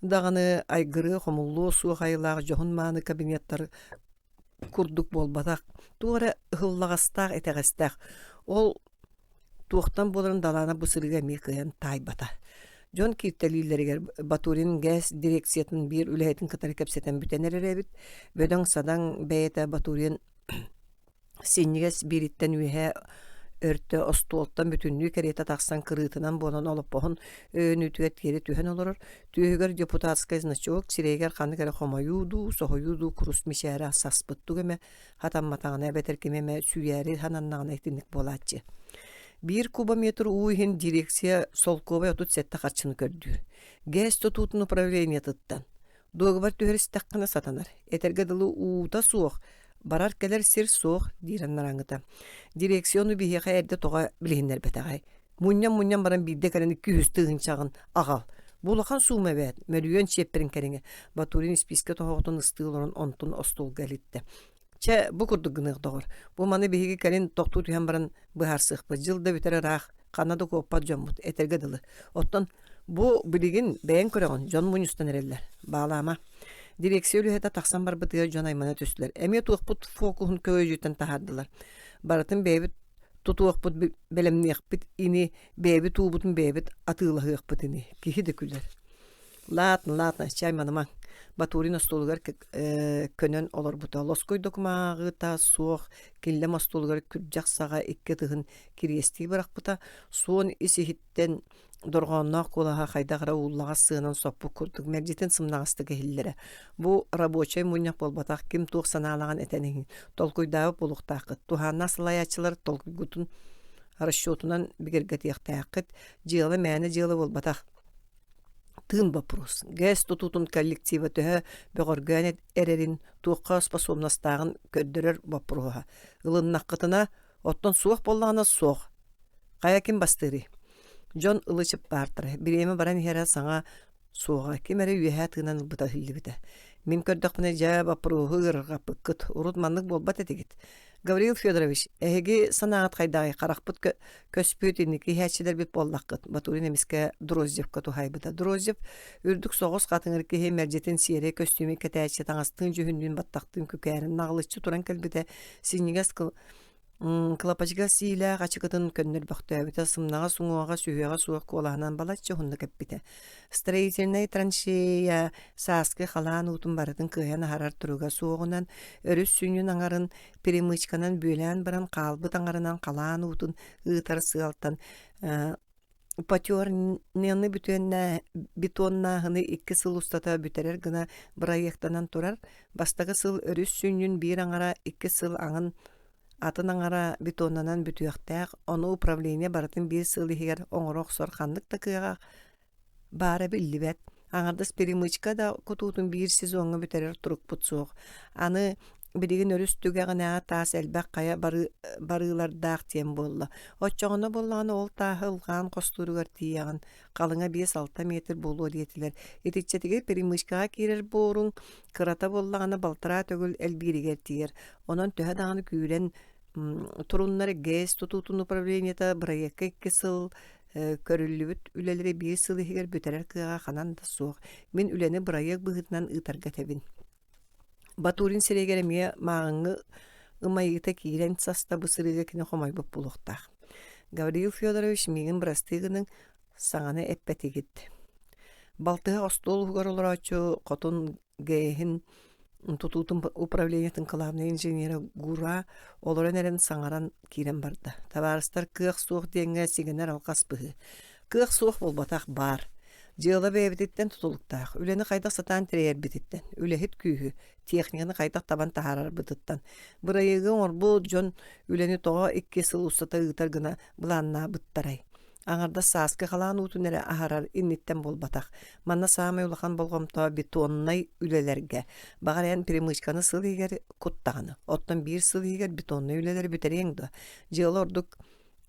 даҕаны айгырыа хомуллуо суох айылаах дьоһун-мааны кабинеттар курдук буолбатах, туох эрэ ыһыллаҕастаах, итэҕэстээх. Ол туохтан буоларын Далаана бу сырыыга эмиэ кыайан таайбата. Дьон кииртэлииллэригэр Батурин ГЭС дирекциятын биир үлэһитин кытары кэпсэтэн бүтэн эрэр эбит. Бөдөҥ-садаҥ бэйэтэ Батурин Синньигэс биириттэн үөһэ өртө остуолтан бүтүннүү кэриэтэ тахсан кырыытынан буолан олоппоһун өйөнүүтүгэр тиэрэ түһэн олорор, түөһүгэр депутатскай значок, сирэйигэр ханнык эрэ хомойуу дуу, соһуйуу дуу курус мичээрэ саспыт тугу эмэ хатамматаҕына эбэтэр кими эмэ сүүйээри сананнаҕына итинник буолааччы. Биир кубометр уу иһин дирекция солкуобай 37 харчыны көрдүүр. ГЭС тутуутун управлениетыттан Дуогабар түһэристэххинэ сатанар. Этэргэ дылы уута суох, барар-кэлэр сир суох диир анарааҥҥыта. Дирекция ону биһиэхэ эрдэ тоҕо билиһиннэрбэтэҕэй? Мунньан-мунньан баран биирдэ кэлэн икки-үс тыһыынчаҕын аҕал. Бу улахан суума эбээт, мөлүйүөн чиэппэрин кэриҥэ. Батурин испиискэ тоһоҕотун ыстыы олорон онтун остуолга элиттэ. Чэ, бу курдук гыныах доҕор. Бу маны биһиги кэлин тохтуу түһэн баран быһаарсыахпыт. Дьыл да бүтэр ыраах, ханна да куоппат дьоммут, этэргэ дылы. Оттон бу билигин бэйэҥ көрөҕүн, дьон мунньустан эрэллэр. Баалаама. Дирекция үлэһитэ тахсан барбытыгар дьон аймана түстүлэр. Эмиэ туохпут фокуһун көйөдьүттэн таһаардылар. Барытын бэйэбит тутуохпут, бэлэмниэхпит ини, бэйэбит уубутун бэйэбит атыылаһыахпыт ини. Киһи да күлэр. Ладно, ладно, чай манымаҥ. Батурин остуолугар көнөн олорбута. Лоскуй докумааҕыта суох киллэм остуолугар күрдьэх саҕа икки ытыһын кириэстии бырахпыта. Суон ис-иһиттэн дорҕоонноох куолаһа хайдах эрэ ууллаҕас сыанан соппут курдук мэлдьитин сымнаҕастык иһиллэрэ. Бу рабочай мунньах буолбатах, ким туох санаалааҕын этэн иһин. Толкуйдаабыт буолуохтааххыт. Туһааннаах салайааччылар толкуйгутун. Расчетунан бигэргэтиэхтээххит. Дьыала мээнэ дьыала буолбатах. Тыын боппуруос. ГЭС тутуутун коллектива төһө бөҕөргөөн эрэрин, туохха способностааҕын көрдөрөр боппуруоһа. Ылыннаххытына, оттон суох буоллаҕына суох. Хайа ким бастыырый? Дьон ылы-чып баартара. Бириэмэ баран иһэрэ саҥа суоҕа. Ким эрэ үөһээ тыынан ылбыта иһиллибитэ. Мин көрдөхпүнэ, дьэ, боппуруоһу ыарырҕаппыккыт. Урут маннык буолбат этигит. Гаврил Федорович, эһиги санааҕыт хайдаҕый? Харахпыт көспүт, инники иһээччилэрбит буоллаххыт, Батурин эмискэ Дроздевка туһаайбыта. Дроздев үрдүк соҕус хатыҥыр киһи мэлдьитин сиэрэй көстүүмүн кэтээччи таҥастыын дьүһүннүүн баттахтыын күкээрин наҕылыччы туран кэлбитэ, синньигэс Кылапачыгас сиилээх ачыкытын көннөрбөхтөөбүтэ, сымнаҕас уҥуоҕа сүһүөҕэ суох куолаһынан балачча уһуннук эппитэ. Строительнай траншея сааскы халаан уутун барытын кыайан аһарар туруга суоҕунан, өрүс сүнньүн аҥарын перемычканан бүөлээн баран хаалбыт аҥарынан халаан уутун ыытар сыалтан Потерняны бетоннааһыны 2 сыл устата бүтэрэр гына бырайыактанан турар. Бастакы сыл өрүс сүнньүн биир аҥара, 2 сыл аҥын атын аҥара бетоннанан бүтүөхтээх. Ону управление барытын биир сыл иһигэр оҥоро охсор ханнык да кыаҕа баара биллибэт. Аҥардас перемычка да кутуутун биир сезоҥҥа бүтэрэр турукпут суох. Аны билигин өрүс түгэҕинээҕи таас элбэх хайа барыылардаах диэн буолла. Оччоҕуна буоллаҕына ол тааһы ылҕаан хостууругар тиийэҕин, халыҥа 5-6 метр буолуо диэтилэр. Итиччэтигэр перемычкаҕа киирэр буоруҥ кырата буоллаҕына балтараа төгүл элбииригэр тиийэр. Онон төһө даҕаны күүрэн туруннар ГЭС тутуутун управлениета бырайыакка 2 сыл Көрүллүбүт үлэлэри биир сыл иһигэр бүтэрэр кыаҕа ханан да суох. Мин үлэни бырайыак быһыытынан ыытарга этэбин. Батурин сирэйигэр эмиэ мааҕыҥҥы ымайыыта киирэн саста бу сырыыга кини хомойбут буолуохтаах. Гавриил Федорович миигин бырастыы гыныҥ, саҥаны эппэтигит. Балтыһа остуол уһугар олорооччу хотун ГЭһин тутуутун управлениетын кылаабынай инженерэ Гура олорон эрэн саҥаран киирэн барда. Табаарыстар кыах суох диэҥҥэ сигэнэр алҕас быһыы. Кыах суох буолбатах баар. Дьыала бэйэбититтэн тутулуктаах. Үлэни хайдах сатаан тэрийэрбититтэн, үлэһит күүһү, техниканы хайдах табан таһаарарбытыттан. Бырайыагы оҥорбут дьон үлэни тоҕо 2 сыл устата ыытар гына былааннаабыттарай? Аҥардас сааскы халаан уутун эрэ аһарар инниттэн буолбатах. Манна саамай улахан болҕомто бетоннай үлэлэргэ. Баҕар эн перемычканы сыл иһигэр куттаҕына, оттон биир сыл иһигэр бетоннай үлэлэри бүтэриэҥ дуо? Дьыала ордук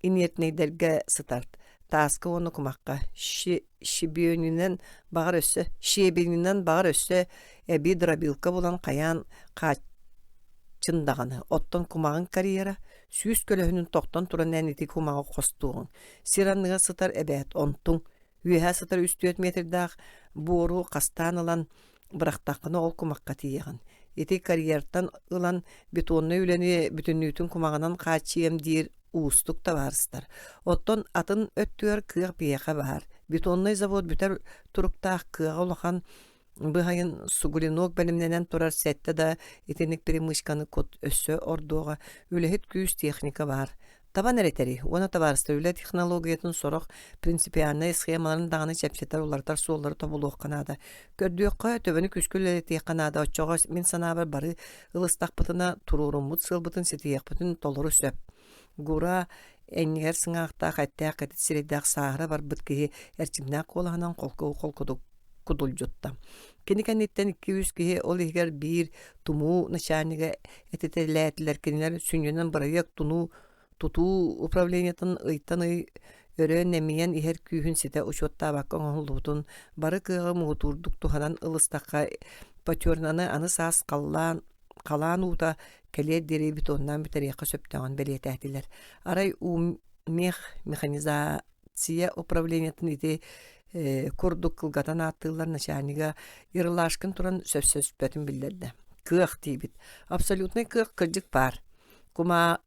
инертнэйдэргэ сытар. Тааска уонна кумахха щебенинэн баҕар өссө щебенинэн баҕар өссө эбии дробилка булан хайаан хааччын даҕаны. Оттон кумаҕын карьера Сүүс көлөһүнүн тохтон туран эн ити кумаҕы хостуоҕуҥ. Сир анныгар сытар эбээт онтуҥ. Үөһэ сытар 3-4 метрдээх буору хастаан ылан бырахтаххына ол кумахха тиийэҕин. Ити карьертан ылан бетоннай үлэни бүтүннүүтүн кумаҕынан хааччыйыам диир уустук табаарыстар. Оттон атын өттүгэр кыах биһиэхэ баар. Бетоннай завод бүтэр туруктаах кыаҕа улахан Быһайын суглинок бэлэмнэнэн турар сэттэ да итинник перемычканы кут өссө ордуоҕа, үлэһит күүс техника баар. Табан эрэ этэри уонна табаарыстар үлэ технологиятын сорох принципиальнай схемаларын даҕаны чэпчэтэр уларытар суоллары тобулуохха наада. Көрдүөххэ, төбөнү күүскэ үлэлэтиэххэ наада. Оччоҕо мин санаабар бары ылыстахпытына туруоруммут сыалбытын ситиһиэхпитин толору сөп. Гура энньигэр сыҥаахтаах эттээх кэтит сирэйдээх сааһыра барбыт киһи эрчимнээх куолаһынан холку холкутук кудулдьутта. Кини кэнниттэн 2-3 киһи, ол иһигэр биир тумуу начальнига этитэлээтилэр. Кинилэр сүнньүнэн бырайыак тунуу тутуу управлениетын ыйтан ый өрө нэмийэн иһэр күүһүн ситэ учуоттаабакка оҥоһуллубутун, бары кыаҕы муҥутуурдук туһанан ылыстахха, Потернаны аны саас халлаан халаан уута кэлиэр диэри бетоннаан бүтэриэххэ сөптөөҕүн бэлиэтээтилэр. Арай УМЕХ механизация управлениетын ити курдук кылгатан ааттыыллар начальнига Ирлашкин туран сөпсөспөтүн биллэрдэ. Кыах диибит. Абсолютнай кыах кырдьык баар. Кумаа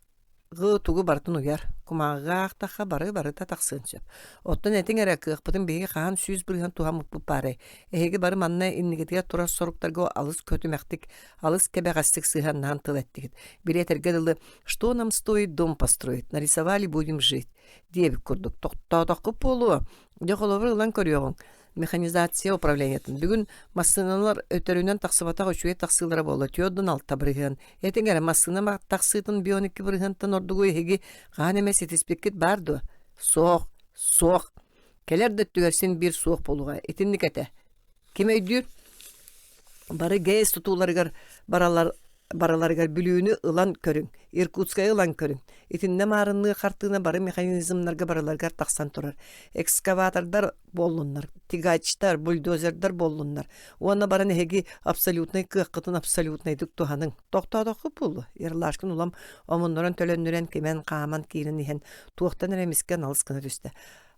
тугу барытын уйар, кумааҕыга аахтахха бары барыта тахсыан сөп. Оттон этиҥ эрэ, кыахпытын биһиги хаһан 100% туһаммыппыт баарай? Эһиги бары манна иннигитигэр турар соруктарга алыс көтүмэхтик, алыс кэбэҕэстик сыһыаннаһан тыл эттигит. Били этэргэ дылы «Что нам стоит дом построить? Нарисовали будем жить» диэбит курдук. Тохтоотоххут буолуо. Дьэ холобур ылан көрүөҕүҥ. Механизация управлениетын. Бүгүн массыыналар өтөрүнэн тахсыбатах үчүгэй тахсыылара буолла 46%. Этиҥ эрэ, массыына тахсыытын 12 бырыһыантан ордугу эһиги хаһан эмэ ситиспиккит баар дуо? Суох, суох. Кэлэр да өттүгэр син биир суох буолуоҕа. Итинник этэ. Ким өйдүүр? Бары ГЭС тутууларыгар баралар барыларыгар Бүлүүнү ылан көрүҥ, Иркутскайы ылан көрүҥ. Итиннэ маарынныыр хартыына бары механизмнарга барыларыгар тахсан турар. Экскаватордар буоллуннар, тягачтар, бульдозердар буоллуннар. Уонна баран эһиги абсолютнай кыаххытын абсолютнайдык туһаныҥ. Тохтоотоххут буолуо. Ерлашкин улам омуннуран төлөннүрэн кимэн хааман киирэн иһэн туохтан эрэ эмискэ налыс гына түстэ.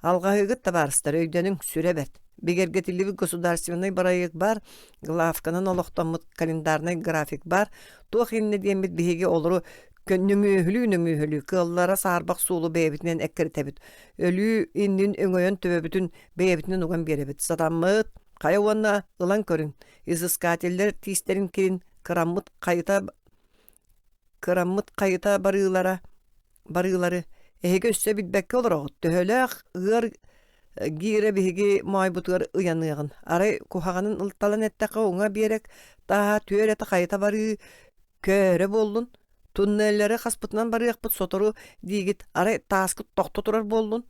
Алҕаһыыгыт табаарыстар өйдөнүҥ, сүрэ бэрт. Бигэргэтиллибит государственнай бырайыак баар, главканан олохтоммут календарнай график баар. Туох иннэ диэммит биһиги олору нөҥүөһүлүү-нөҥүөһүлүү кыаллара саарбах суолу бэйэбитинэн эккирэтэбит. Өлүү иннин өҥөйөн төбөбүтүн бэйэбитинэн уган биэрэбит. Сатаммыт, хайа уонна ылан көрүҥ, изыскателлэр тиистэрин кирин кыраммыт хайыта кыраммыт хайыта барыылара барыылары эһиги өссө билбэккэ олороҕут төһөлөөх ыар гиирэ биһиги моойбутугар ыйаныаҕын арай куһаҕанын ылталан эттэххэ уҥа биэрэк тааһа түөрэтэ хайыта барыы көөрө буоллун туннеллэри хаспытынан барыахпыт сотору диигит арай тааскыт тохто турар буоллун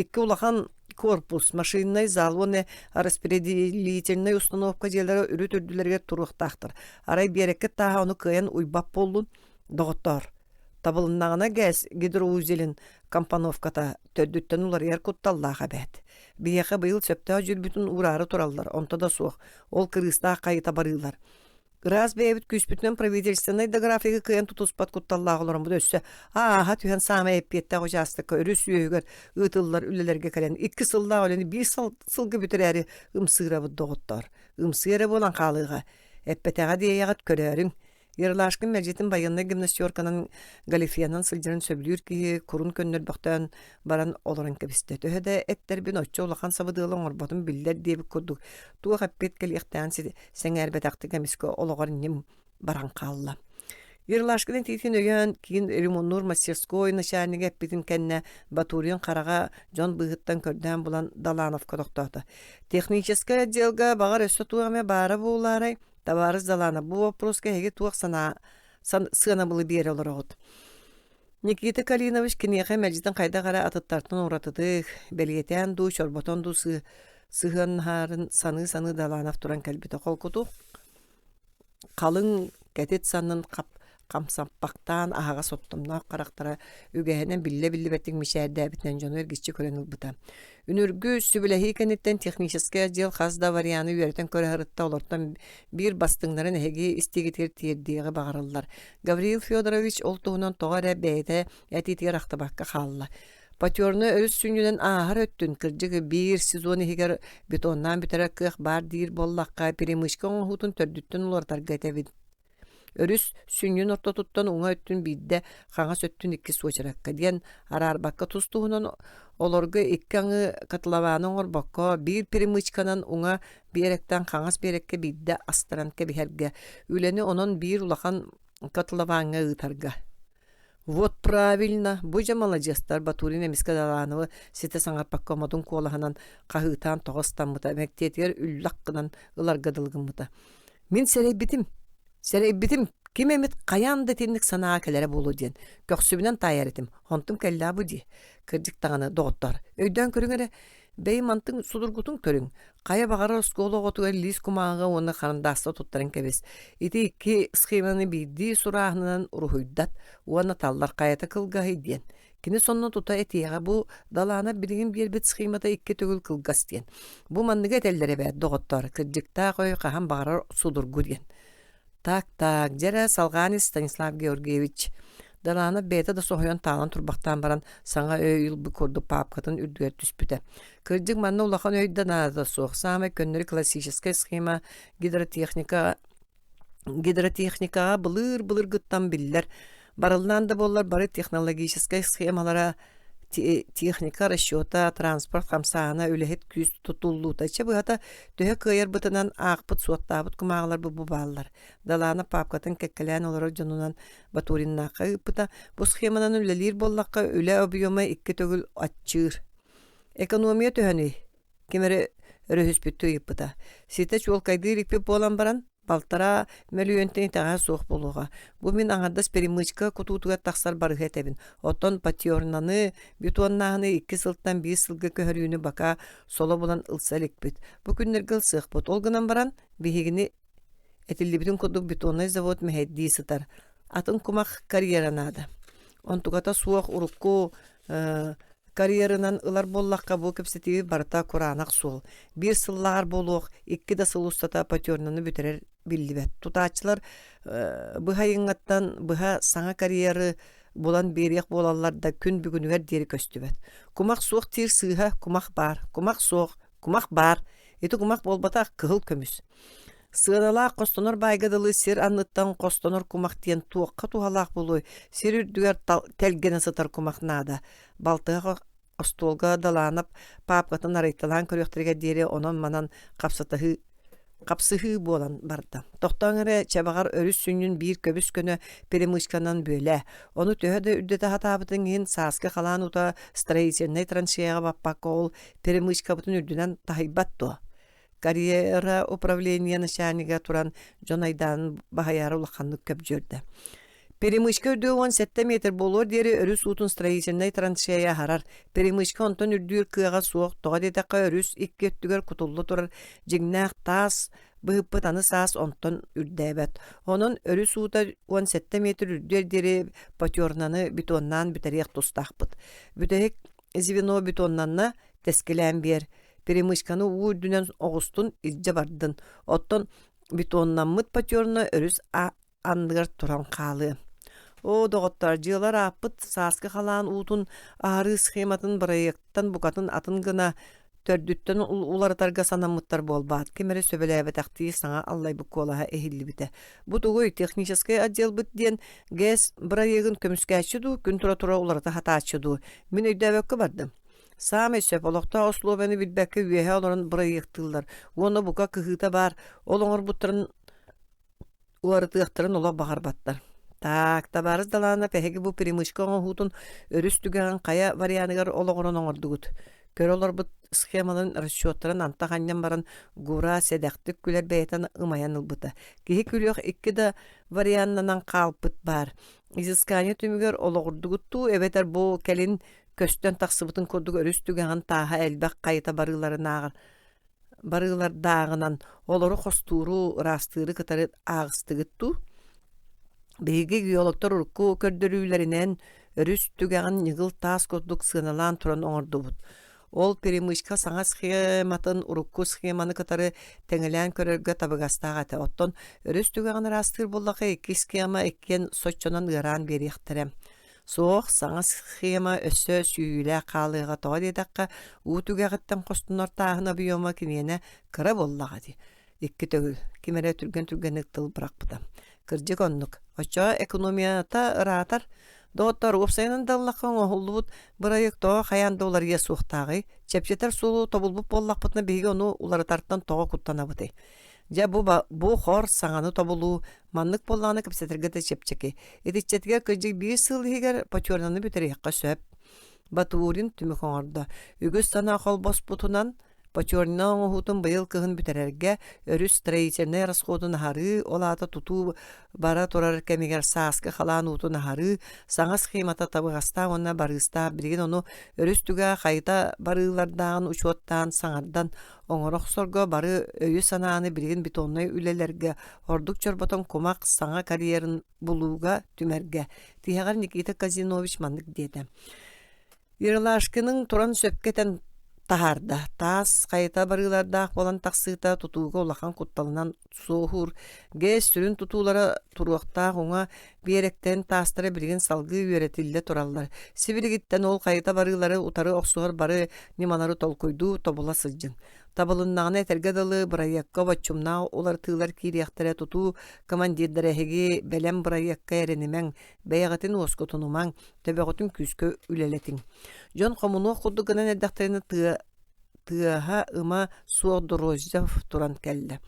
икки улахан корпус машиннай зал уонна распределительнай установка дьиэлэрэ үрүт үрдүлэригэр туруохтаахтар арай биэрэккит тааһа ону кыайан уйбат буоллун доҕоттоор Табылыннаҕына ГЭС гидроузелин компоновката төрдүттэн уларыйар кутталлаах эбээт. Биһиэхэ быйыл сөптөөх дьүлбүтүн уураары тураллар, онто да суох, ол кырыыстаах хайыта барыылар. Ыраас бэйэбит күүспүтүнэн правительственнай да графигы кыайан тутуспат кутталлаах олороммут өссө ааһа түһэн саамай эппиэттээх учаастакка өрүс үөһүгэр ыытыллар үлэлэргэ кэлэн икки сыллаах үлэни биир сылга бүтэрээри ымсыырабыт доҕоттоор. Ымсыы эрэ буолан хаалыаҕа. Эппэтэҕэ диэйэҕит көрөөрүҥ. Ералашкин мэлдьитин байыаннай гимнастерканан галифенан сылдьарын сөбүлүүр киһи курун көннөрбөхтөөн баран олорон кэбистэ. Төһө да эттэрбин оччо улахан сабыдыалы оҥорботум биллэр диэбит курдук туох эппит кэлиэхтээн сэҥээрбэтэхтик эмискэ олоҕор ньим баран хаалла. Ералашкин этиитин өйөөн киин ремоннуур мастерской начальнига эппитин кэннэ Батурин хараҕа дьон быыһыттан көрдөөн булан Далановка тохтоото. Техническэй отделга баҕар өссө туох эмэ баара буолаарай? Табаарыс Далана, бу боппуруоска эһиги туох санаа сыанабылы биэрэ олороҕут? Никита Калинович киниэхэ мэлдьитин хайдах эрэ атыттартан уратытык, бэлиэтээн дуу, чорботон дуу сыһыаннаһарын саныы-саныы Даланов туран кэлбитэ. Холкутук халыҥ кэтит саннын хап хамсаппахтаан аһаҕас оттомноох харахтара үгэһинэн биллэ-биллибэттик мичээрдээбитинэн дьону эргиччи көрөн ылбыта. Үнүргү сүбэлэһии кэнниттэн техническэй отдел хас да варианы үөрэтэн көрө сырытта, олортон биир бастыҥнарын эһиги истиигитигэр тиэрдиэҕи баҕараллар. Гавриил Федорович ол туһунан тоҕо эрэ бэйэтэ этиитигэр ахтыбакка хаалла. Потерная өрүс сүнньүнэн ааһар өттүн, кырдьык, биир сезон иһигэр бетоннаан бүтэрэр кыах баар диир буоллахха, перемычка оҥоһуутун төрдүттэн уларытарга этэбин. Өрүс сүнньүн ортотуттан уҥа өттүн биирдэ, хаҥас өттүн иккис уочаракка диэн араарбакка тус-туһунан олорго икки аҥы котлованы оҥорбокко, биир перемычканан уҥа биэрэктэн хаҥас биэрэккэ биирдэ астаран кэбиһэргэ, үлэни онон биир улахан котловаҥҥа ыытарга. Вот правильно, бу дьэ маладьыастар, Батурин эмискэ Далановы ситэ саҥарпакка омодун куолаһынан хаһыытаан тоҕо ыстаммыта, мэктиэтигэр үллэх гынан ыларга дылы гыммыта. Мин сэрэйбитим, сэрэйбитим, ким эмит хайаан да итинник санааҕа кэлэрэ буолуо диэн, көхсүбүнэн таайар этим, онтум кэллээ бу дии. Кырдьык даҕаны, доҕоттоор, өйдөөн көрүҥ эрэ, бэйи мантыҥ судургутун көрүҥ, хайа баҕарар оскуола оҕотугар лиис кумааҕыга уонна харандааста туттаран кэбис. Ити икки схеманы биирдии сурааһынынан уруһуйдат уонна таллар хайата кылгаһый диэн. Кини сонно тута этиэҕэ бу Далаана билигин биэрбит схемата икки төгүл кылгас диэн. Бу манныгы этэллэр эбээт, доҕоттоор, кырдьыктаах өй хаһан баҕарар судургу диэн. Так, так, дьэ эрэ, салҕаан ис Станислав Георгиевич. Далаана бэйэтэ да соһуйан таалан турбахтаан баран, саҥа өй ылбыт курдук паапкатын үрдүгэр түспүтэ. Кырдьык, манна улахан өй да наадата суох. Саамай көннөрү классическай схема гидротехника Гидротехникаҕа былыыр-былыргыттан биллэр, барыллаан да буоллар бары технологическай схемалара, техника расчета, транспорт хамсааһына, үлэһит күүс тутуллуута чэ быһата төһө кыайарбытынан аахпыт-суоттаабыт кумааҕыларбыт бу бааллар. Далаана паапкатын кэккэлээн олорор дьонунан Батуриннаахха ыыппыта. Бу схеманан үлэлиир буоллахха үлэ объема икки төгүл аччыыр. Экономия төһөнүй? Ким эрэ өрөһүспүттүү ыйыппыта. Ситэ чуолкайдыы иликпит буолан баран, балтараа мөлүйүөнтэн итэҕэһэ суох буолуоҕа. Бу мин аҥардас перемычка кутуутугар тахсар барыһы этэбин. Оттон патернаны, бетоннааһыны икки сылтан биир сылга көһөрүүнү бакаа соло булан ылса иликпит. Бу күннэргэ ылсыахпыт. Ол гынан баран, биһигини этиллибитин курдук бетоннай завод мэһэйдии сытар. Атын кумах карьера наада. Онтуката суох урукку карьерынан ылар буоллахха бу кэпсэтии барыта кураанах суол. Биир сыллааҕар буолуох, икки да сыл устата патернаны бүтэрэр биллибэт. Тутааччылар быһайыҥҥаттан быһа саҥа карьеры булан биэриэх буолаллар да күн бүгүнүгэр диэри көстүбэт. Кумах суох диир сыыһа, кумах баар, кумах суох, кумах баар. Ити кумах буолбатах, кыһыл көмүс. Сыаналаах хостонор баайга дылы сир анныттан хостонор кумах диэн туохха туһалаах буолуой, сир үрдүгэр тэлгэнэ сытар кумах наада. Балтыһах остуолга Далаанап паапкатын арыйталаан көрүөхтэригэр диэри онон-манан хапсатаһыы хапсыһыы буолан барда. Тохтооҥ эрэ, чабаҕар өрүс сүнньүн биир көбүс-көнө перемычканан бүөлээ. Ону төһө да үрдэтэ сатаабытыҥ иһин сааскы халаан ута строительнай траншеяҕа баппакка ол перемычкабытын үрдүнэн таһыйбат дуо? Карьера управление начальнига туран дьон айдаанын баһыйаары улаханнык көбдьүөрдэ. Перемычка үрдүгэ 17 метр буолуор диэри өрүс уутун строительнай траншея аһарар. Перемычка онтон үрдүүр кыаҕа суох, тоҕо диэтэххэ өрүс икки өттүгэр кутулла турар дьиҥнээх таас быһыппыт аны саас онтон үрдээбэт. Онон өрүс уута 17 метр үрдүөр диэри потернаны бетоннаан бүтэриэх тустаахпыт. Бүтэһик звено бетоннанна, тэскилээн биэр. Перемычканы уу үрдүнэн оҕустун илдьэ бардын. Оттон бетоннаммыт потерна өрүс анныгар туран хаалыа. Оо, доҕоттоор, дьыалар ааппыт сааскы халаан уутун аһарыы схематын бырайыактан букатын атын гына төрдүттэн уларытарга санаммыттар буолбаат, ким эрэ сөбүлээбэтэхтии саҥа аллайбыт куолаһа иһиллибитэ. Бу тугуй, техническэй отделбыт диэн ГЭС бырайыагын көмүскээччи дуу, күн тура-тура уларыта сатааччы дуу? Мин өйдөөбөккө бардым. Саамай сөп олохтоох услуобаны билбэккэ үөһэ олорон бырайыактыыллар уонна бука кыһыыта баар, ол оҥорбуттарын уларытыахтарын олох баҕарбаттар. Так, табаарыс Далаанап, эһиги бу перемычка оҥоһуутун өрүс түгэҕин хайа варианыгар олоҕуран оҥордугут? Көрө олорбут схемаларын расчеттарын антах анньан баран Гура сэдэхтик күлэр бэйэтин ымайан ылбыта. Киһи күлүөх икки да варианнанан хаалбыт баар. Изыскание түмүгэр олоҕурдугут дуу эбэтэр бу кэлин көстөн тахсыбытын курдук өрүс түгэҕин тааһа элбэх хайыта барыыларынааҕар барыылардааҕынан олору хостууру, ыраастыыры кытары ааҕыстыгыт дуу? Биһиги геологтар урукку көрдөрүүлэринэн өрүс түгэҕин ньыгыл таас курдук сыаналаан туран оҥордубут. Ол перемычка саҥа схематын урукку схеманы кытары тэҥэлээн көрөргө табыгастаах этэ. Оттон өрүс түгэҕин ыраастыыр буоллахха икки схема иккиэн соччонон ыараан биэриэхтэрэ. Суох, саҥа схема өссө сүүйүүлээх хаалыаҕа, тоҕо диэтэххэ, уу түгэҕиттэн хостонор тааһын объема киниэнэ кыра буоллаҕа дии. Икки төгүл, ким эрэ түргэн-түргэнник тыл бырахпыта. Кырдьык оннук. Оччоҕо экономията ыраатар. Доҕоттоор, уопсайынан да ыллахха оҥоһуллубут бырайыак тоҕо хайаан да уларыйа суохтааҕый? Чэпчэтэр суолу тобулбут буоллахпытына биһиги ону уларытартан тоҕо куттанабытый? Дьэ бу, бу хор саҥаны тобулуу, маннык буоллаҕына кэпсэтэргэ да чэпчэки. Итиччэтигэр кырдьык биир сыл иһигэр Почернаны бүтэриэххэ сөп. Батурин түмүк оҥордо. Үгүс санаа холбоспутунан Почерна оҥоһуутун быйыл кыһын бүтэрэргэ өрүс строительнай расходун аһарыы, ол аата тутуу бара турар кэмигэр сааскы халаан уутун аһарыы саҥа схемата табыгастаах уонна барыыстаах билигин ону өрүс түгэҕэ хайыта барыылардааҕын учуоттаан саҥардан оҥоро охсорго бары өйү-санааны билигин бетоннай үлэлэргэ ордук чорботон кумах саҥа карьерын булууга түмэргэ. Тиһэҕэр Никита Казинович маннык диэтэ: Ералашкиның туран сөпкө этэн таһаарда. Таас хайыта барыылардаах буолан тахсыыта тутууга улахан кутталынан суоһуур. ГЭС сүрүн тутуулара туруохтаах уҥа биэрэктэрин таастара билигин салгыы үөрэтиллэ тураллар. Сибилигиттэн ол хайыта барыылары утары охсуһар бары ньымалары толкуйдуу, тобула сылдьыҥ. Табылыннаҕына этэргэ дылы, бырайыакка боччумнаах уларытыылар киириэхтэрэ тутуу командирдара эһиги бэлэм бырайыакка эрэнимэҥ, бэйэҕитин уоскутунумаҥ, төбөҕүтүн күүскэ үлэлэтиҥ. Дьон хомунуох курдук гынан эрдэхтэринэ тыа тыаһа ыма суох Дроздов туран кэллэ.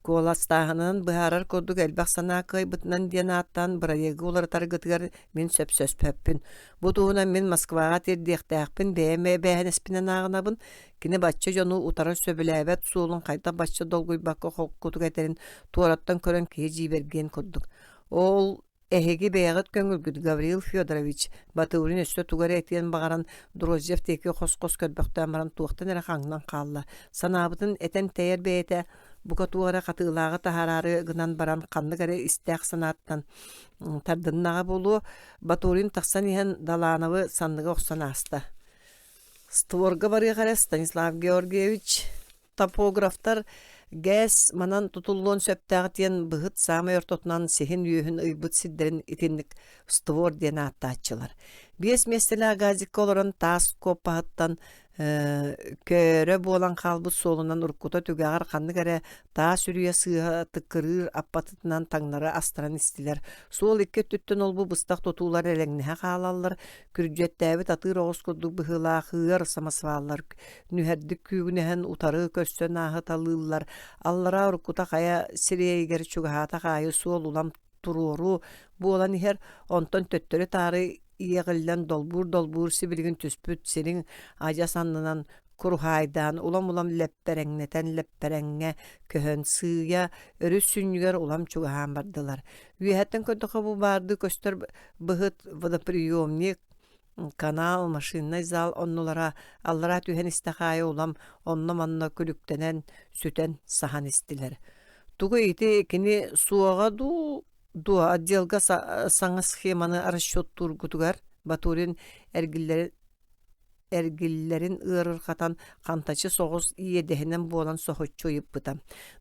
Куоластааһынынан быһаарар курдук элбэх санаа кыайбытынан диэн ааттаан бырайыагы уларытаргытыгар мин сөпсөспөппүн. Бу туһунан мин Москваҕа тиэрдиэхтээхпин бэйэм эбээһинэспинэн ааҕынабын. Кини бачча дьону утарар сөбүлээбэт суолун хайдах бачча долгуйбакка холкутук этэрин туораттан көрөн киһи дьиибэргиэн курдук. Ол Эһиги бэйэҕит көҥүлгүт, Гаврил Федорович, Батурин өссө тугу эрэ этиэн баҕаран, Дроздев диэки хос-хос көрбөхтөөн баран туохтан эрэ хаҥнан хаалла. Санаабытын этэн тэйэр бэйэтэ, бука туох эрэ хатыылааҕы таһаараары гынан баран ханнык эрэ истээх санааттан тардыннаҕа буолуо, Батурин тахсан иһэн Далановы санныга охсон ааста. Створга барыах эрэ Станислав Георгиевич Топографтар ГЭС манан тутуллуон сөптөөх диэн быһыт саамай ортотунан сиһин үөһүн ыйбыт сирдэрин итинник створ диэн ааттааччылар. Биэс миэстэлээх газикка олорон таас куоппаһыттан көөрө буолан хаалбыт суолунан уруккута түгэҕэр ханнык эрэ таас үрүйэ сыыһа тыккырыыр аппатытынан таҥнары астаран истилэр. Суол икки өттүттэн олбу быстах тутуулар элэҥнэһэ хаалаллар, күрдьүөттээбит атыыр оҕус курдук быһыылаах ыар самосваллар нүһэрдик күүгүнэһэн утары көрсөн ааһыталыыллар, аллараа уруккута хайа сирэйигэр чугаһаатах аайы суол улам туруору буолан иһэр, онтон төттөрү-таары иэҕиллэн долбуур-долбуур сибилигин түспүт сириҥ адьас аннынан куруһаайдаан улам-улам лэппэрэҥнэтэн лэппэрэҥҥэ көһөн сыыйа өрүс сүнньүгэр улам чугаһаан бардылар. Үөһэттэн көрдөххө бу баардыы көстөр быһыт водоприемник канал, машиннай зал оннулара аллараа түһэн истэх аайы улам онно-манна күлүктэнэн, сүтэн, саһан истилэр. Тугу ити кини суоҕа дуу дуо отделга саҥа схеманы расчеттуургутугар Батурин эргиллэрин эргиллэрин ыарырҕатан хантачы соҕус иэдэһинэн буолан соһуччу ыйыппыта.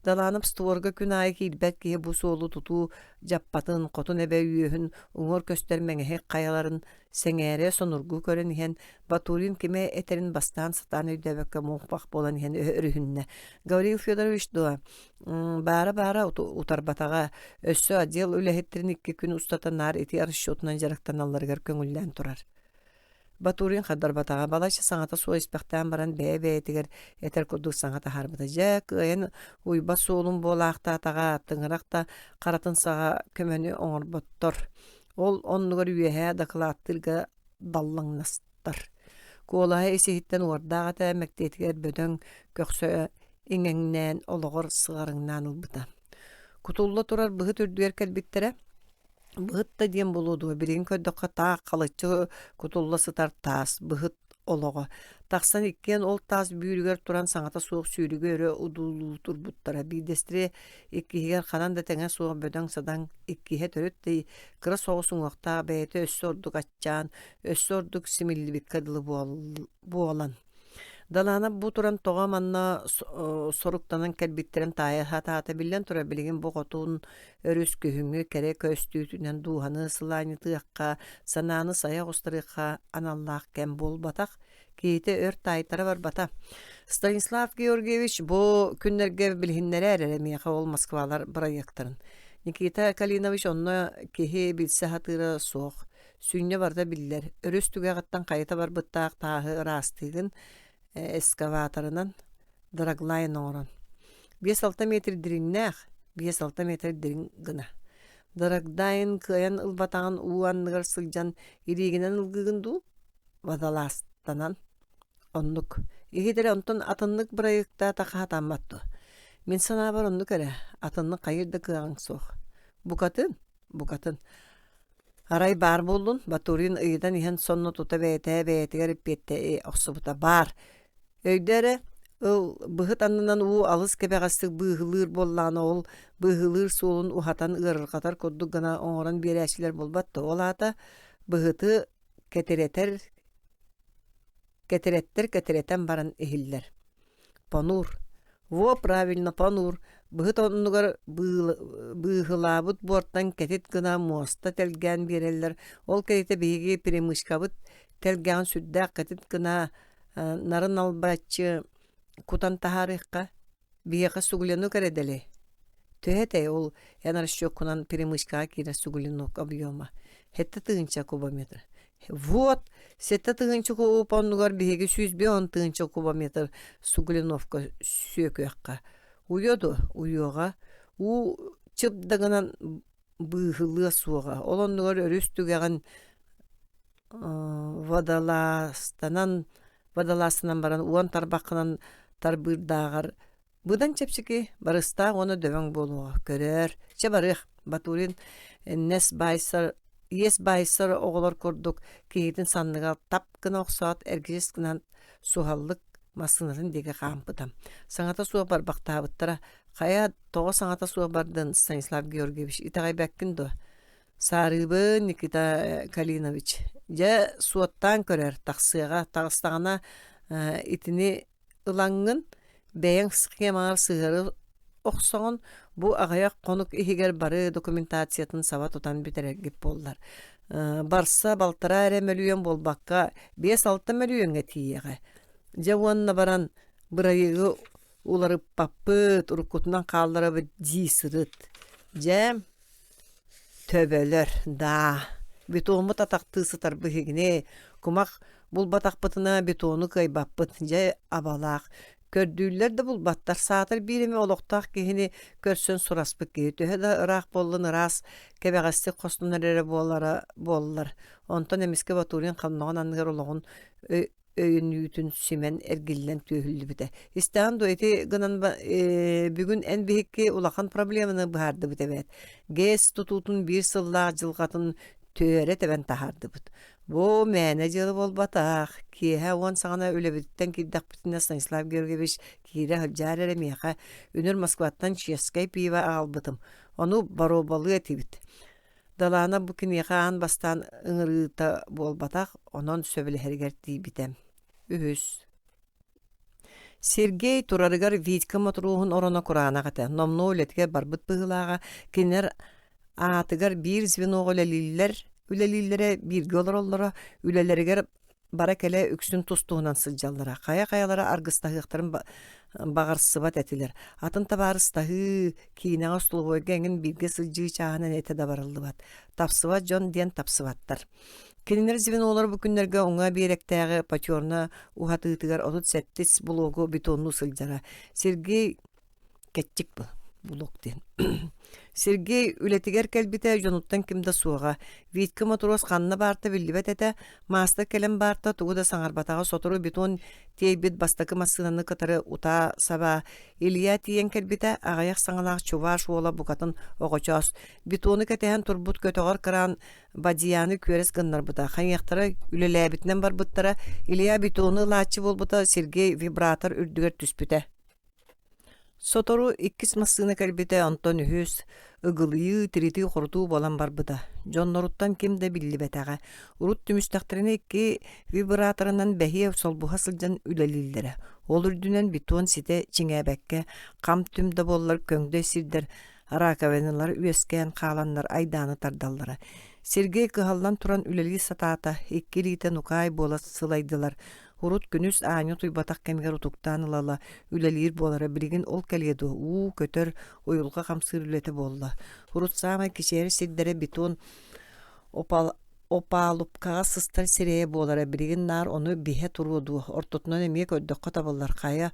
Далаанап створга күн аайы киирбэт киһи бу суолу тутуу дьаппатын, хотун эбэ үөһүн уҥуор көстөр мэҥэһик хайаларын сэҥээрэ сонургуу көрөн иһэн, Батурин кимэ этэрин бастаан сатаан өйдөөбөккө муҥхах буолан иһэн өрүһүннэ. Гаврил Федорович дуо? Баара-баара утарбатаҕа, өссө отдел үлэһиттэрин икки күн устата наар ити расчетунан дьарыктаналларыгар көҥүллээн турар. Батурин хардарбатаҕа, балачча саҥата суох испэхтээн баран бэйэ-бэйэтигэр этэр курдук саҥа таһаарбыта. Дьэ, кыайан уйбат суолун буолаахтаатаҕа, тыҥырах да харатын саҕа көмөнү оҥорботтор. Ол оннугар үөһээ дакылааттыырга даллаҥнастар. Куолаһа ис-иһиттэн уордаах этэ, мэктиэтигэр бөдөҥ көхсө иҥэҥнээн олоҕор сыҕарыҥнаан ылбыта. Кутулла турар быһыт үрдүгэр кэлбиттэрэ, Быһыт да диэн буолуо дуо, билигин көрдөххө таах халыччы кутулла сытар таас, быһыт олоҕо. Тахсан иккиэн ол таас бүүрүгэр туран саҥата суох сүүрүгү өрө удуулуу турбуттара. Биирдэстэрэ иккиһигэр ханан да тэҥэ суох бөдөҥ-садаҥ, иккиһэ төрүт да кыра соҕус уҥуохтаах бэйэтэ өссө ордук аччаан, өссө ордук симиллибиккэ дылы буолан Далаана бу туран тоҕо манна соруктанан кэлбиттэрин таайа сатаата. Биллэн турар, билигин бу хотун өрүс күһүҥҥү кэрэ көстүүтүнэн дууһаны сылаанньытыахха, санааны сайа оҕустарыахха аналлаах кэм буолбатах. Киһитэ өр таайтара барбата. Станислав Георгиевич бу күннэргэ билиһиннэрээр эрэ миэхэ ол Москвалар бырайыактарын. Никита Калинович онно киһи билсэ сатыыра суох. Сүнньэ барыта биллэр, өрүс түгэҕиттэн хайыта барбыттаах тааһы ыраастыыгын эскаваторынан драглайн оҥорон. 5-6 метр дириҥнээх, 5-6 метр дириҥ гына. Драгдайн кыайан ылбатаҕын уу анныгар сылдьан илиигинэн ылгыыгын дуу? Водолазтанан. Оннук. Иһит эрэ онтон атыннык бырайыактаатахха сатаммат дуо? Мин санаабар оннук эрэ, атыннык хайыыр да кыаҕыҥ суох. Букатын, букатын. Арай баар буоллун, Батурин ыйытан иһэн сонно тута бэйэтэ бэйэтигэр эппиэттэ охсубута баар. Өйдөө эрэ, ыл быһыт аннынан уу алыс кэбэҕэстик быыһылыыр буоллаҕына ол быыһылыыр суолун уһатан ыарырҕатар курдук гына оҥорон биэрээччилэр буолбат дуо? Ол аата быһыты кэтирэтэр кэтирэттэр кэтирэтэн баран иһиллэр. Понур. Во, правильно, понур. Быһыт оннугар быыһылаабыт буортан кэтит гына муоста тэлгээн биэрэллэр. Ол кэтитэ биһиги перемычкабыт тэлгэҕин сүрдээх кэтит гына нарын албаччы кутан таһаарыахха. Биһиэхэ суглинок эрэ дэлэй. Төһө этэй ол эн расчеккунан перемычкаҕа киирэр суглинок объема? 7 тыһыынча кубометр. Вот, 7 тыһыынча куб оннугар биһиги 150 тыһыынча кубометр суглиновка сүөкүөххэ. Уйуо дуо? Уйуоҕа. Уу чып да гынан быыһылыа суоҕа. Ол оннугар өрүс түгэҕин водолазтанан водолазтанан баран уон тарбаххынан тарбыырдааҕар быдан чэпчэки, барыстаах уонна дөбөҥ буолуоҕа. Көрөөр, чэ барыах, Батурин нэс баайсар иэс баайсар оҕолор курдук киһитин санныгар тап гына охсоот эргичис гынан суһаллык массыынатын диэки хаампыта. Саҥата суох барбахтаабыттара. Хайа, тоҕо саҥата суох бардын, Станислав Георгиевич, итэҕэйбэккин дуо? Саарыыбын, Никита Калинович. Дьэ, суоттаан көрөр, тахсыаҕа. Таҕыстаҕына итини ылаҥҥын, бэйэҥ схемаҕар сыһыары охсоҕун, бу аҕыйах хонук иһигэр бары документациятын саба тутан бүтэрэргит буоллар. Барса балтараа эрэ мөлүйүөн буолбакка, 5-6 мөлүйүөҥҥэ тиийиэҕэ. Дьэ уонна баран бырайыагы уларыппаппыт, уруккутунан хаалларабыт дии сырыт. Дьэ, Төбөлөр, даа, бетоммут атахтыы сытар биһигини, кумах булбатахпытына бетону кыайбаппыт, дьэ абалаах. Көрдүүллэр да булбаттар, саатар биир эмэ олохтоох киһини көрсөн сураспыт киһи төһө да ыраах буоллун ыраас, кэбэҕэстик хостонор эрэ буолара буоллар. Онтон эмискэ Батурин хонноҕун анныгар олоҕун өйөнүүтүн симэн эргиллэн түөһүллүбүтэ. Истэҕин дуо ити гынан бүгүн эн биһикки улахан проблеманы быһаардыбыт эбээт. ГЭС тутуутун биир сыллаах дьылҕатын түөрэ тэбэн таһаардыбыт. Бу мээнэ дьыала буолбатах. Киэһэ уон саҕана үлэбититтэн киирдэхпитинэ Станислав Георгиевич киирэ сылдьаар эрэ миэхэ үнүр Москваттан чешскэй пиво аҕалбытым. Ону боруобалыа этибит. Далаана бу киниэхэ аан бастаан ыҥырыыта буолбатах, онон сөбүлэһэригэр тиийбитэ. Үһүс. Сергей турарыгар Витька мотуруоһун ороно кураанах этэ. Номнуо үлэтигэр барбыт быһыылааҕа. Кинилэр аатыгар биир звеноҕа үлэлииллэр, үлэлииллэрэ бииргэ олороллоро, үлэлэригэр бара-кэлэ үксүн тус-туһунан сылдьаллара, хайа-хайалара аргыстаһыахтарын баҕарсыбат этилэр. Атын табаарыстаһыы, киинэҕэ, остолобуойга эҥин бииргэ сылдьыы чааһынан этэ да барыллыбат. Тапсыбат дьон диэн тапсыбаттар. Кинилэр звенолар бу күннэргэ уҥа биэрэктээҕи Потерна уһатыытыгар 37 блогу бетоннуу сылдьара. Сергей Кэччик булук диэн. Сергей үлэтигэр кэлбитэ дьонуттан ким да суоҕа. Витька Мотрос ханна баарта биллибэт этэ. Маастар кэлэн баарта тугу да саҥарбатаҕа сотору бетон тиэйбит бастакы массыынаны кытары утаа сабаа Илья тиийэн кэлбитэ аҕыйах саҥалаах чуваш уола букатын оҕочоос. Бетону кэтэһэн турбут көтөҕөр кыраан Бадьяны күөрэс гыннарбыта. Хайыахтара үлэлээбитинэн барбыттара. Илья бетону ылааччы буолбута Сергей вибратор үрдүгэр түспүтэ. Сотору иккис массыына кэлбитэ, онтон үһүс, ыгылыйыы, тиритии-хорутуу буолан барбыта. Дьонноруттан ким да биллибэтэҕэ. Урут түмүстэхтэринэ икки вибраторынан бэһиэ солбуһа сылдьан үлэлииллэрэ. Ол үрдүнэн бетон ситэ чиҥээбэккэ, хам-түм да буоллар көҥдөй сирдэр раковиналар үөскээн хааланнар айдааны тардаллара. Сергей кыһаллан туран үлэлии сатаата, икки илиитэ нукаай буола сылайдылар. Урут күнүс аанньа утуйбатах кэмигэр утуктаан ыла-ыла үлэлиир буолара, билигин ол кэлиэ дуо, уу, көтөр, уйулҕа хамсыыр үлэтэ буолла. Урут саамай кичээрэр сирдэрэ бетон опалубкаҕа сыстар сирэйэ буолара, билигин наар ону биһэ туруо дуо, ортотунан эмиэ көрдөххө табыллар, хайа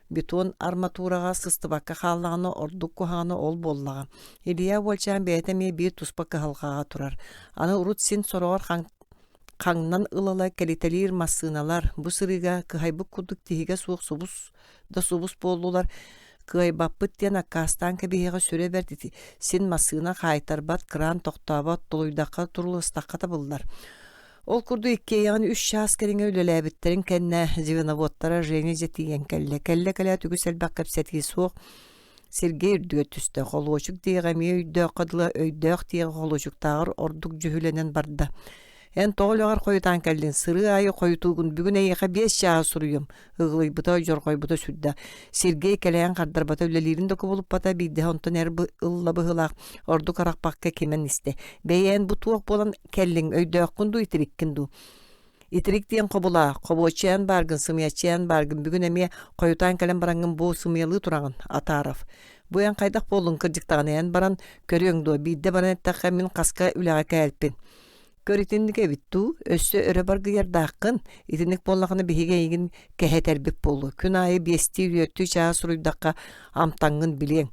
бетон арматураҕа сыстыбакка хааллаҕына ордук куһаҕана ол буоллаҕа. Илья уолчаан бэйэтэ эмиэ биир туспа кыһалҕаҕа турар. Аны урут син сороҕор Хаҥнан ыла-ыла кэлитэлиир массыыналар бу сырыыга кыһайбыт курдук тиһигэ суох субус да субус буоллулар, кыайбаппыт диэн аккаастаан кэбиһиэҕи сүрэ бэрт ити син массыына хаайтарбат, кран тохтообот, тулуйдахха турулустахха табыллар. Ол курдук иккиэйэҕин үс чаас кэриҥэ үлэлээбиттэрин кэннэ звеноводтара Женя дьэ тиийэн кэллэ. Кэллэ-кэлээт үгүс элбэх кэпсэтии суох, Сергей үрдүгэр түстэ, холуочук диэҕи эмиэ өйдөөххө дылы өйдөөх диэҕи холуочуктааҕар ордук дьүһүлэнэн барда. Эн тоҕо үлэҕэр хойутаан кэллиҥ? Сырыы аайы хойутуугун бүгүн эйиэхэ биэс чааһы суруйуом. Ыгылыйбыта, дьорҕойбута сүрдээх. Сергей кэлэйэн хардарбата, үлэлиирин да кубулуппата, биирдэһэ онтон эр ылла быһыылаах, ордук арахпакка кимэн истэ. Бэйээн бу туох буолан кэллиҥ, өйдөөххүн дуу, итириккин дуу? Итирик диэн хобулаа, хобуоччайан бааргын, сымыйаччайан бааргын, бүгүн эмиэ хойутаан кэлэн бараҥҥын бу сымыйалыы тураҕын, Атаров. Бу эн хайдах буоллуҥ кырдьыктаҕына эн баран көрүөҥ дуо, биирдэ баран эттэххэ мин хаска үлэҕэ кээлпин. Көр итинник эбит дуу, өссө өрө баргыйардааххын, итинник буоллаҕына биһиги эйигин кэһэтэрбит буолуо, күн аайы биэстии-түөртүү чаас суруйдахха амтаҥҥын билиэҥ.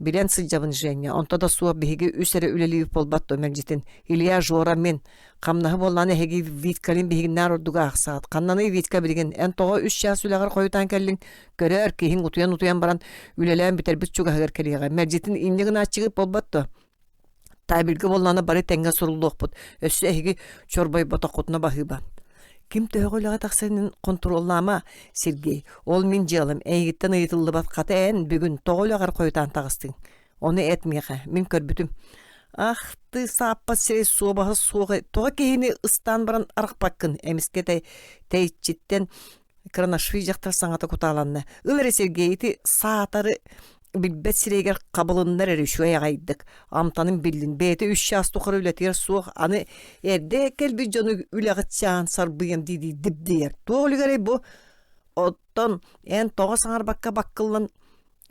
Билэн сылдьабын Женя, онто да суох биһиги үс эрэ үлэлиир буолбат дуо мэлдьитин. Илья, Жора, мин. Хамнаһы буоллаҕына эһиги Витькалыын биһигиннээр ордуга аахсаҕыт. Ханнаный Витька билигин? Эн тоҕо үс чаас үлэҕэр хойутаан кэллиҥ? Көрөөр, киһиҥ утуйан-утуйан баран үлэлээн бүтэрбит чугаһыгар кэлиэҕэ. Мэлдьитин инньэ гынааччыгыт буолбат дуо? Табельга буоллаҕына бары тэҥҥэ суруллуохпут, өссө эһиги чорбойботоххутуна баһыыба. Ким төһөҕө үлэҕэ тахсарын хонтуруоллаама, Сергей. Ол мин дьыалам, эйигиттэн ыйытыллыбат хата эн бүгүн тоҕо үлэҕэр хойутаан таҕыстыҥ? Ону эт миэхэ, мин көрбүтүм. Ах ты сааппат сирэй суобаһа суох тоҕо киһини ыстаан баран арахпаккын эмискэ тэйиччиттэн Кранашви дьахтар саҥата кутааланна. Ыл эрэ Сергей ити саатары билбэт сирэйигэр хабылыннар эрэ үчүгэй аҕайдык. Амтанын биллин. Бэйэтэ үс чаас тухары үлэтигэр суох. Аны эрдэ кэлбит дьону үлэҕит чаан сарбыйам дии-дии дибдийэр. Туох үлүгэрэй бу? Оттон эн тоҕо саҥарбакка баккыллан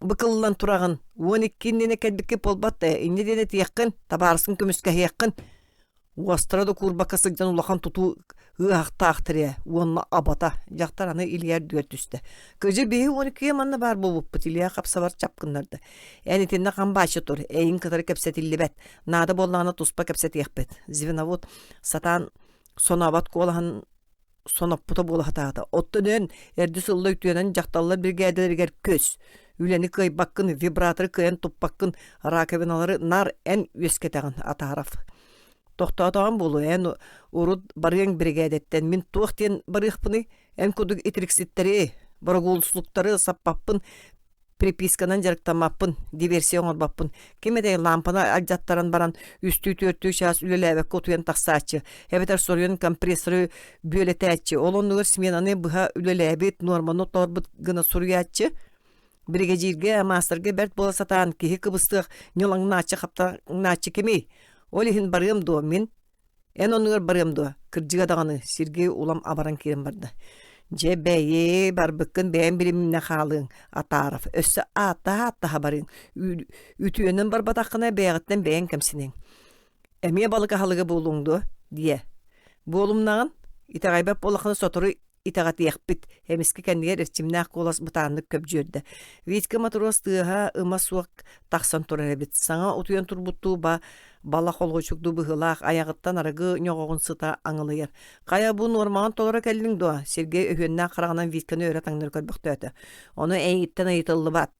быкыллан тураҕын? 12 иннинэ кэлбиккит буолбат да, инньэ диэн этиэххин, табаарыскын көмүскэһиэххин. Уостара да куурбакка сылдьан улахан тутуу ыаһахтаахтар ээ уонна абата дьахтар аны Илья үрдүгэр түстэ. Кыдьы биһи 12 манна баар буолбуппут Илья хапсабар чапкыннарда. Эн итиннэ хамбааччы тур, эйин кытары кэпсэтиллибэт. Наада буоллаҕына туспа кэпсэтиэхпит. Звеновод сатаан сонообот куолаһын соноппута буола сатаата. Оттон эн эрдэ сылла үтүөнэн дьахталлар биригээдэлэригэр көс. Үлэни кыайбаккын, вибраторы кыайан туппаккын, раковиналары наар эн үөскэтэҕин, Атаров. Тохтоотоҕум буолуо, эн урут барыаҥ биригээдэттэн мин туох диэн барыахпыный? Эн курдук итирикситтэри, борогуулсуктары саппаппын, приписканан дьарыктаммаппын, диверсия оҥорбоппун. Ким этэй лаампаны алдьаттаран баран үстүү-түөртүү чаас үлэлээбэккэ утуйан тахсааччы, эбэтэр соруйан компрессоры бүөлэтээччи, ол оннугар сменаны быһа үлэлээбит, нуорманы толорбут гына суруйааччы. Биригэдьииргэ, маастарга бэрт буола сатаан киһи кыбыстыах ньылаҥнааччы хаптаҥнааччы кимий? Ол иһин барыам дуо мин? Эн оннугар барыам дуо? Кырдьыга даҕаны, Сергей улам абаран киирэн барда. Дьэ бэйи, барбыккын бэйэм билимминэ хаалыаҥ, Атаров. Өссө ааттаһа-ааттаһа барыаҥ. Үтүөнэн барбатаххына бэйэҕиттэн бэйэҥ кэмсиниэҥ. Эмиэ балык аһылыга буолуоҥ дуо? диэ. Буолумнаҕын, итэҕэйбэт буоллаххына сотору итэҕэтиэхпит, эмискэ кэннигэр эрчимнээх куолас бытааннык көбдьүөрдэ. Витька матрос тыаһа ыма суох тахсан турар эбит. Саҥа утуйан турбуттуу ба бала холуочуктуу быһыылаах айаҕыттан арыгы ньоҕоҕун сыта аҥылыйар. «Хайа бу нуормаҕын толоро кэллиҥ дуо?» Сергей өһүөннээх хараҕынан Витьканы өрө таҥнары көрбөхтөөтө. «Ону эйигиттэн ыйытыллыбат».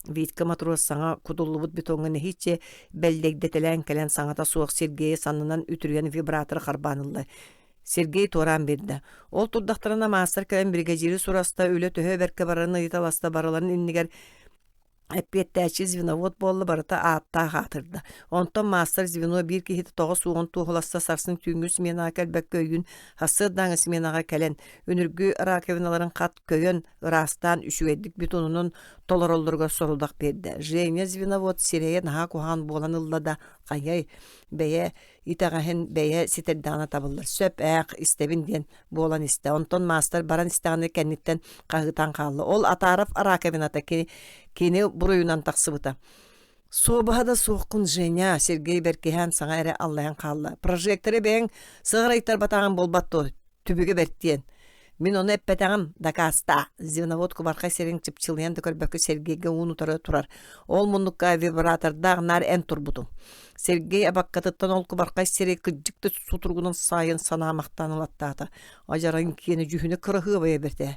Витька матрос саҥа кутуллубут бетоҥҥа нэһииччэ бэллэйдэтэлээн кэлэн саҥата суох Сергейи саннынан үтүрүйэн вибраторы харбаан ылла. Сергей туораан биэрдэ. Ол турдахтарына маастар кэлэн биригэдьиири сураста, үлэ төһө бэркэ барарын ыйыталаста, барыларын иннигэр эппиэттээччи звеновод буолла барыта ааттаах аатырда. Онтон маастар звено биир киһитэ тоҕо суоҕун туоһуласта сарсын түүҥҥү сменаҕа кэлбэккэ өйүүн сарсыардааҥы сменаҕа кэлэн үнүргү раковиналарын хат көйөн ыраастаан үчүгэйдик бетонунан толороллоругар сорудах биэрдэ. Женя звеновод сирэйэ наһаа куһаҕан буолан ылла да хайай бэйэ итэҕэһин бэйэ ситэрдэҕинэ табыллар. Сөп ээх истэбин диэн буолан истэ. Онтон маастар баран истэҕинэ кэнниттэн хаһыытаан хаалла. Ол Атаров раковината кини, кини буруйунан тахсыбыта. Суобаһа да суоххун, Женя, Сергей бэркиһээн саҥа эрэ аллайан хаалла. Прожекторы бэйэҥ сыҕарыйтарбатаҕын буолбат дуо? Түбүгэ бэрт диэн. Мин ону эппэтэҕим, дакаастаа. Звеновод кубархай сирин чыпчылыйан да көрбөккө Сергейгэ уун утары турар. Ол муннукка вибратордаах наар эн турбутуҥ. Сергей абаккатыттан ол кубархай сири кырдьык да сутуругунан саайан санаамахтаан ылаттаата. Адьарайын киэнэ дьүһүнэ кыраһыабайа бэрт ээ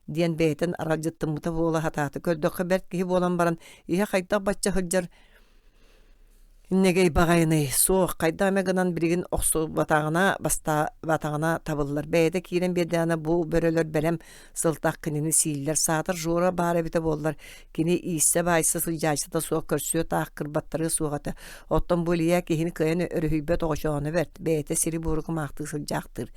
диэн бэйэтин аралдьыттыммыта буола сатаата. Көрдөххө бэрт киһи буолан баран иһэ хайдах бачча сылдьар Нэгэй баҕайыный, суох, хайдах эмэ гынан билигин охсубатаҕына, бастаабатаҕына табыллар. Бэйэтэ киирэн биэрдэҕинэ бу бөрөлөр бэлэм сылтах кинини сииллэр. Саатар Жора баар эбитэ буоллар, кини ииссэ-баайса сылдьааччыта суох көрсүө таах кырбаттарыа суох этэ. Оттон бу Илья киһини кыайан өрүһүйбэт оҕочооно бэрт, бэйэтэ сири-буору кумаахтыы сылдьаахтыыр.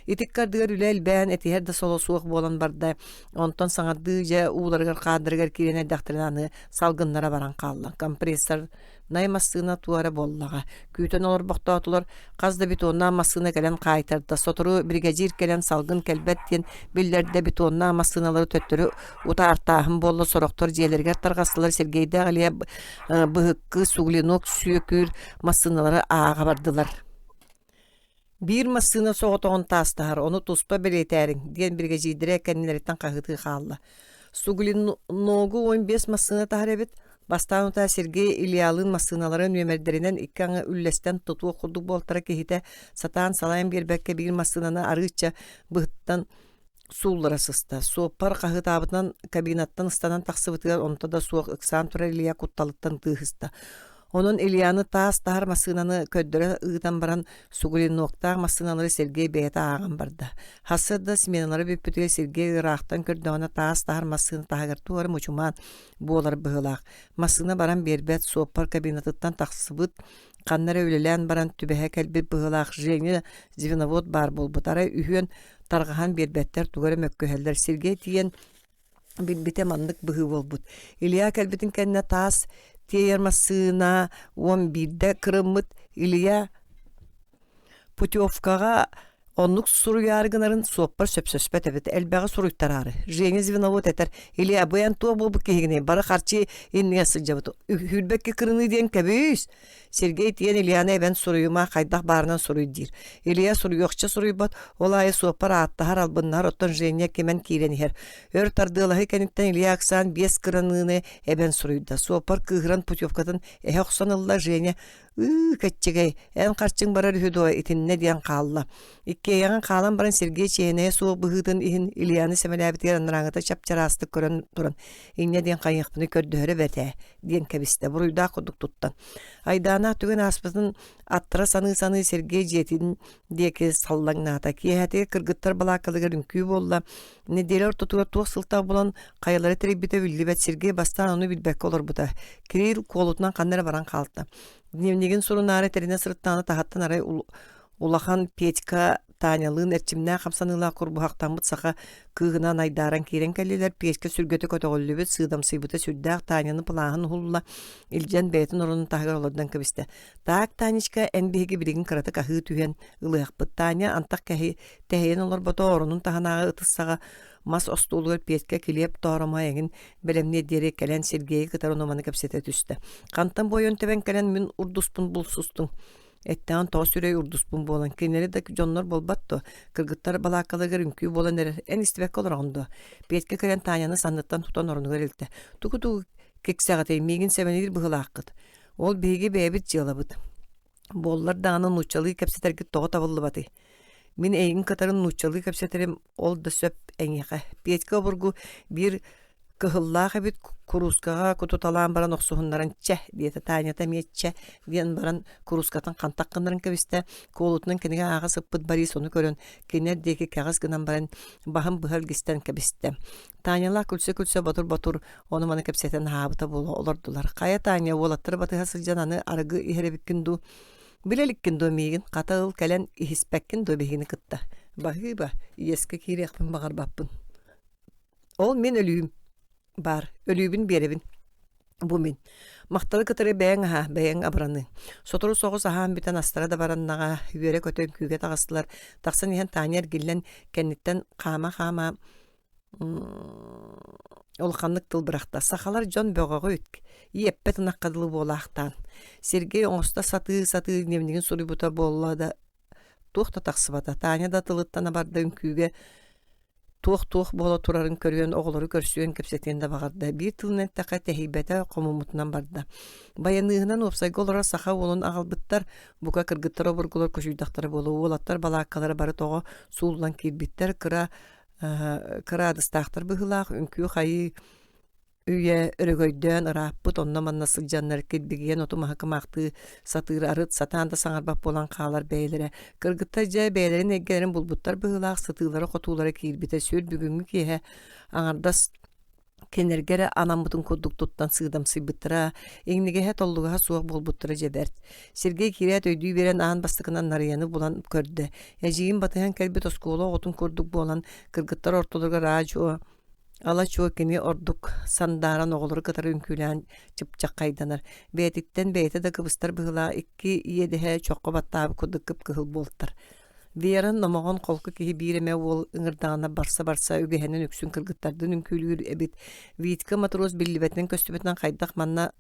Ити ыккардыгар үлэ элбээн, этиһэр да соло суох буолан барда. Онтон саҥардыы дьэ ууларыгар-хаардарыгар киирэн эрдэхтэринэ аны салгыннара баран хаалла. Компрессорнай массыына туора буоллаҕа. Күүтэн олорбохтоотулар, хас да бетоннаах массыына кэлэн хаайтарда. Сотору биригэдьиир кэлэн салгын кэлбэт диэн биллэрдэ бетоннаах массыыналары төттөрү утаартааһын буолла. Сорохтор дьиэлэригэр тарҕастылар. Сергейдээх Илья быһыккы суглинок сүөкүүр массыыналары ааҕа бардылар. Биир массыына соҕотоҕун таастаһар, ону туспа бэлиэтээриҥ, диэн биригэдьиирдэрэ кэннилэриттэн хаһыытыы хаалла. Суглиногу 15 массыына таһар эбит. Бастаан утаа Сергей Ильялыын массыыналарын нүөмэрдэринэн икки аҥы үллэстэн тутуох курдук буолтара киһитэ сатаан салайан биэрбэккэ биир массыынаны арыычча быһыттан сууллара сыста. Суоппар хаһыытаабытынан кабинаттан ыстанан тахсыбытыгар онто да суох ыксаан турар Илья кутталыттан тыаһыста. Онон Ильяны таас таһар массыынаны көрдөрө ыытан баран суглиноктаах массыыналары Сергей бэйэтэ ааҕан барда. Сарсыарда сменалара бүппүтүгэр Сергей ыраахтан көрдөҕүнэ таас таһар массыына таһыгар туох эрэ мучумаан буолар быһыылаах. Массыына баран биэрбэт, суоппар кабинатыттан тахсыбыт, ханна эрэ үлэлээн баран түбэһэ кэлбит быһыылаах Женя звеновод баар буолбут. Арай үһүөн тарҕаһан биэрбэттэр, тугу эрэ мөккүһэллэр. Сергей тиийэн билбитэ маннык быһыы буолбут. Илья кэлбитин кэннэ таас тиэйэр массыына 11-дэ кырыммыт. Илья путевкаҕа оннук суруйаары гынарын суоппар сөпсөспөт эбит. Элбэҕи суруйтараары. Женя звеновод этэр, Илья, бу эн туох буолбут киһигиний? Бары харчы иннигэр сылдьабыт. Үүрбэккэ кырыныы диэн кэбиис. Сергей тиийэн Ильяны эбэн суруйума, хайдах баарынан суруй диир. Илья суруйуохча суруйбат, ол аайы суоппар ааттаһар, албыннаһар, оттон Женя кимэн киирэн иһэр. Өр тардыалаһыы кэнниттэн Илья Оксан биэс кыраныыны эбэн суруйда. Суоппар кыыһыран путевкатын эһэ охсон ылла, Женя «Ыы, кэччэгэй, эн харчыҥ барар үһү дуо, итиннэ» диэн хаалла. Иккиэйэҕин хаалан баран Сергей чиэһинэйэ суох быһыытын иһин Ильяны сэмэлээбитигэр анарааҥыта чап-чараастык көрөн туран «Инньэ диэн хайыахпыный көрдөһөрө бэрт ээ» диэн кэбистэ, буруйдаах курдук туттан. Айдааннаах түгэн ааспытын аттара саныы-саныы Сергей дьиэтин диэки саллаҥнаата. Киэһэтигэр кыргыттар балааккаларыгар үҥкүү буолла. Нэдиэлэ ортотугар туох сылтах булан хайалара тэрийбитэ биллибэт Сергей бастаан ону билбэккэ олорбута. Кирилл куолутунан ханна эрэ баран хаалта. Дневнигин сурунаары тэринэ сырыттаҕына таһыттан арай улахан Петька Танялыын эрчимнээх хамсаныылаах курбуһахтаммыт саха кыыһынан айдааран киирэн кэллилэр. Петька сүргэтэ көтөҕүллүбүт, сыыдамсыйбыта сүрдээх Таняны плаһын уһулла, илдьэн бэйэтин оронун таһыгар олордон кэбистэ. «Так, Танечка, эн биһиги билигин кыратык аһыы түһэн ылыахпыт». Таня антах кэһи тэһийэн олорбото оронун таһынааҕы ытыс саҕа мас остуолугар Петька килиэп тооромоһо эҥин бэлэмниэ диэри кэлэн Сергейи кытары ону-маны кэпсэтэ түстэ. «Хантан буойан тэбэн кэлэн мин урдуспун булсустуҥ?» Эттэҕин тоҕо сүрэй урдуспун буолан, кинилэри да дьоннор буолбат дуо? Кыргыттар балааккаларыгар үҥкүү буолан эрэр, эн истибэккэ олороҕун дуо? Петька кэлэн Таняны санныттан тутан оронугар илтэ. Тугу-тугу киксэҕитэй, миигин сэмэлиир быһыылааххыт. Ол биһиги бэйэбит дьыалабыт. Буоллар даҕаны нууччалыы кэпсэтэргит тоҕо табыллыбатый? Мин эйигин кытары нууччалыы кэпсэтэрим ол да сөп эйиэхэ. Петька обургу биир Кыһыллаах эбит куруускаҕа кутуталаан баран охсуһуннаран чэ диэтэ Танята эмиэ чэ диэн баран куруускатын хантах гыннаран кэбистэ. Куолутунан кинигэ ааҕа сыппыт Борис ону көрөн кинилэр диэки кэҕис гынан баран баһын быһа илгистэн кэбистэ. Танялаах күлсэ-күлсэ ботур-ботур ону-маны кэпсэтэн аһаабыта буола олордулар. Хайа Таня уолаттары батыһа сылдьан аны арыгы иһэр эбиккин дуу? Билэ иликкин дуо миигин? Хата ыл кэлэн иһиспэккин дуо биһигини кытта? Баһыыба, иэскэ киириэхпин баҕарбаппын. Ол мин өлүүм баар, өлүүбүн биэрэбин. Бу мин. Махталы кытары бэйэҥ аһаа, бэйэҥ абыраныҥ. Сотору соҕус аһаан бүтэн астара да бараннаҕа, үөрэ-көтө үҥкүүгэ таҕыстылар. Тахсан иһэн Таня эргиллэн, кэнниттэн хаама-хаама улаханнык тыл бырахта. Сахалар дьон бөҕөҕүт, иэппэт ынахха дылы буолаахтаан. Сергей оҥосто сатыы-сатыы дневнигин суруйбута буолла да, туох да тахсыбата. Таня да тылыттан абарда үҥкүүгэ Туох-туох буола турарын көрүөн, оҕолору көрсүөн, кэпсэтиэн да баҕарда. Биир тылынан эттэххэ, тэһийбэтэ, хомуммутунан барда. Байаныыһынан уопсайга олорор саха уолун аҕалбыттар, бука кыргыттар обургулар кучуйдахтара буолуо. Уолаттар балааккалара бары тоҕо сууллан киирбиттэр, кыра кыраадыстаахтар быһыылаах, үҥкүү-хайыы Үйэ өрөгөйдөөн ырааппыт онно-манна сылдьаннар килбигийэн оту-маһы кымаахтыы сатыыр арыт сатаан да саҥарбат буолан хаалар бэйэлэрэ. Кыргыттар дьэ бэйэлэрин эйгэлэрин булбуттар быһыылаах сытыылара-хотуулара киирбитэ сүр бүгүҥҥү киэһэ аҥардас кинилэргэ эрэ анаммытын курдук туттан сыыдамсыйбыттара, иҥнигэһэ-толлугаһа суох буолбуттара дьэ бэрт. Сергей киирээт өйдүү биэрэн аан бастакынан Нарыйаны булан көрдө. Эдьиийин батыһан кэлбит оскуола оҕотун курдук буолан кыргыттар ортолоругар аа-дьуо Ала-чуо кини ордук сандааран оҕолору кытары үҥкүүлээн чыпчаххайданар, бэйэтиттэн бэйэтэ да кыбыстар быһыылаах икки иэдэһэ чоххо баттаабыт курдук кып-кыһыл буолтар. Вера номоҕон холку киһи биир эмэ уол ыҥырдаҕына барса-барса үгэһинэн үксүн кыргыттардыын үҥкүүлүүр эбит. Витька матрос биллибэтинэн-көстүбэтинэн хайдах манна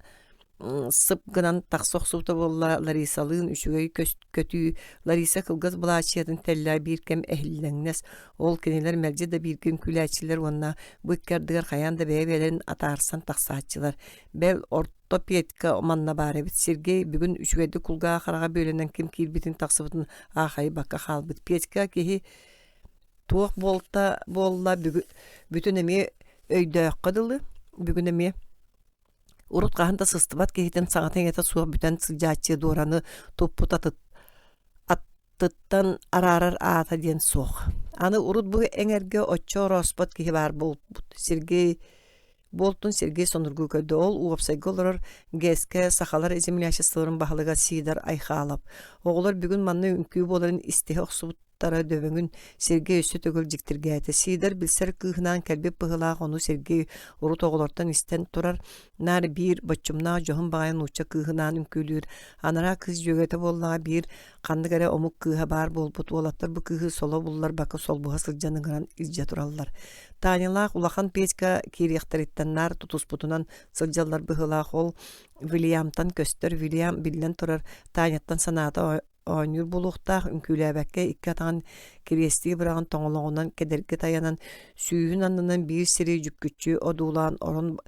Сып гынан тахса охсубута буолла Ларисалыын үчүгэй көтүү Лариса кылгас былаачыйатын тэллэҕэ биир кэм эһиллэҥнэс ол кинилэр мэлдьи да бииргэ үҥкүүлээччилэр уонна бу икки ардыгар хайаан да бэйэ-бэйэлэрин атаарсан тахсааччылар бэл орто Петька манна баар эбит Сергей бүгүн үчүгэйдик кулгааҕа хараҕа бүөлэнэн ким киирбитин тахсыбытын аахайбакка хаалбыт Петька киһи туох буолта буолла бүтүн эмиэ өйдөөххө дылы бүгүн эмиэ Урут хаһан да сыстыбат киһитин саҥата-иҥэтэ суох бүтэн сылдьааччы Дуораны туппут аттыттан араарар аата диэн суох. Аны урут бу эҥэргэ оччо орооспот киһи баар буолбут. Сергей буолтун Сергей сонургуу көрдө. Ол уопсайга олорор ГЭС-кэ сахалар землячестволарын баһылыга Сидор Айхалов. Оҕолор бүгүн манна үҥкүү буоларын истиһэ охсубут дөбөҥүн Сергей өссө төгүл дьиктиргээтэ. Сидор билсэр кыыһынаан кэлбит быһыылаах ону Сергей урут оҕолортон истэн турар, наар биир боччумнаах дьоһун баҕайы нуучча кыыһынаан үҥкүүлүүр. Анараа кыыс дьүөгэтэ буоллаҕа биир ханнык эрэ омук кыыһа баар буолбут уолаттар бу кыыһы соло булларбакка солбуһа сылдьан ыҥыран илдьэ тураллар. Танялаах улахан Петька киириэхтэриттэн наар тутуспутунан сылдьаллар быһыылаах ол Вильямтан көстөр Вильям биллэн турар Таняттан санаата оонньуур буолуохтаах үҥкүүлээбэккэ икки атаҕын кириэстии быраҕан тоҥолоҕунан кэдэрги тайанан сүүһүн аннынан биир сири дьүккүччү одуулаан орон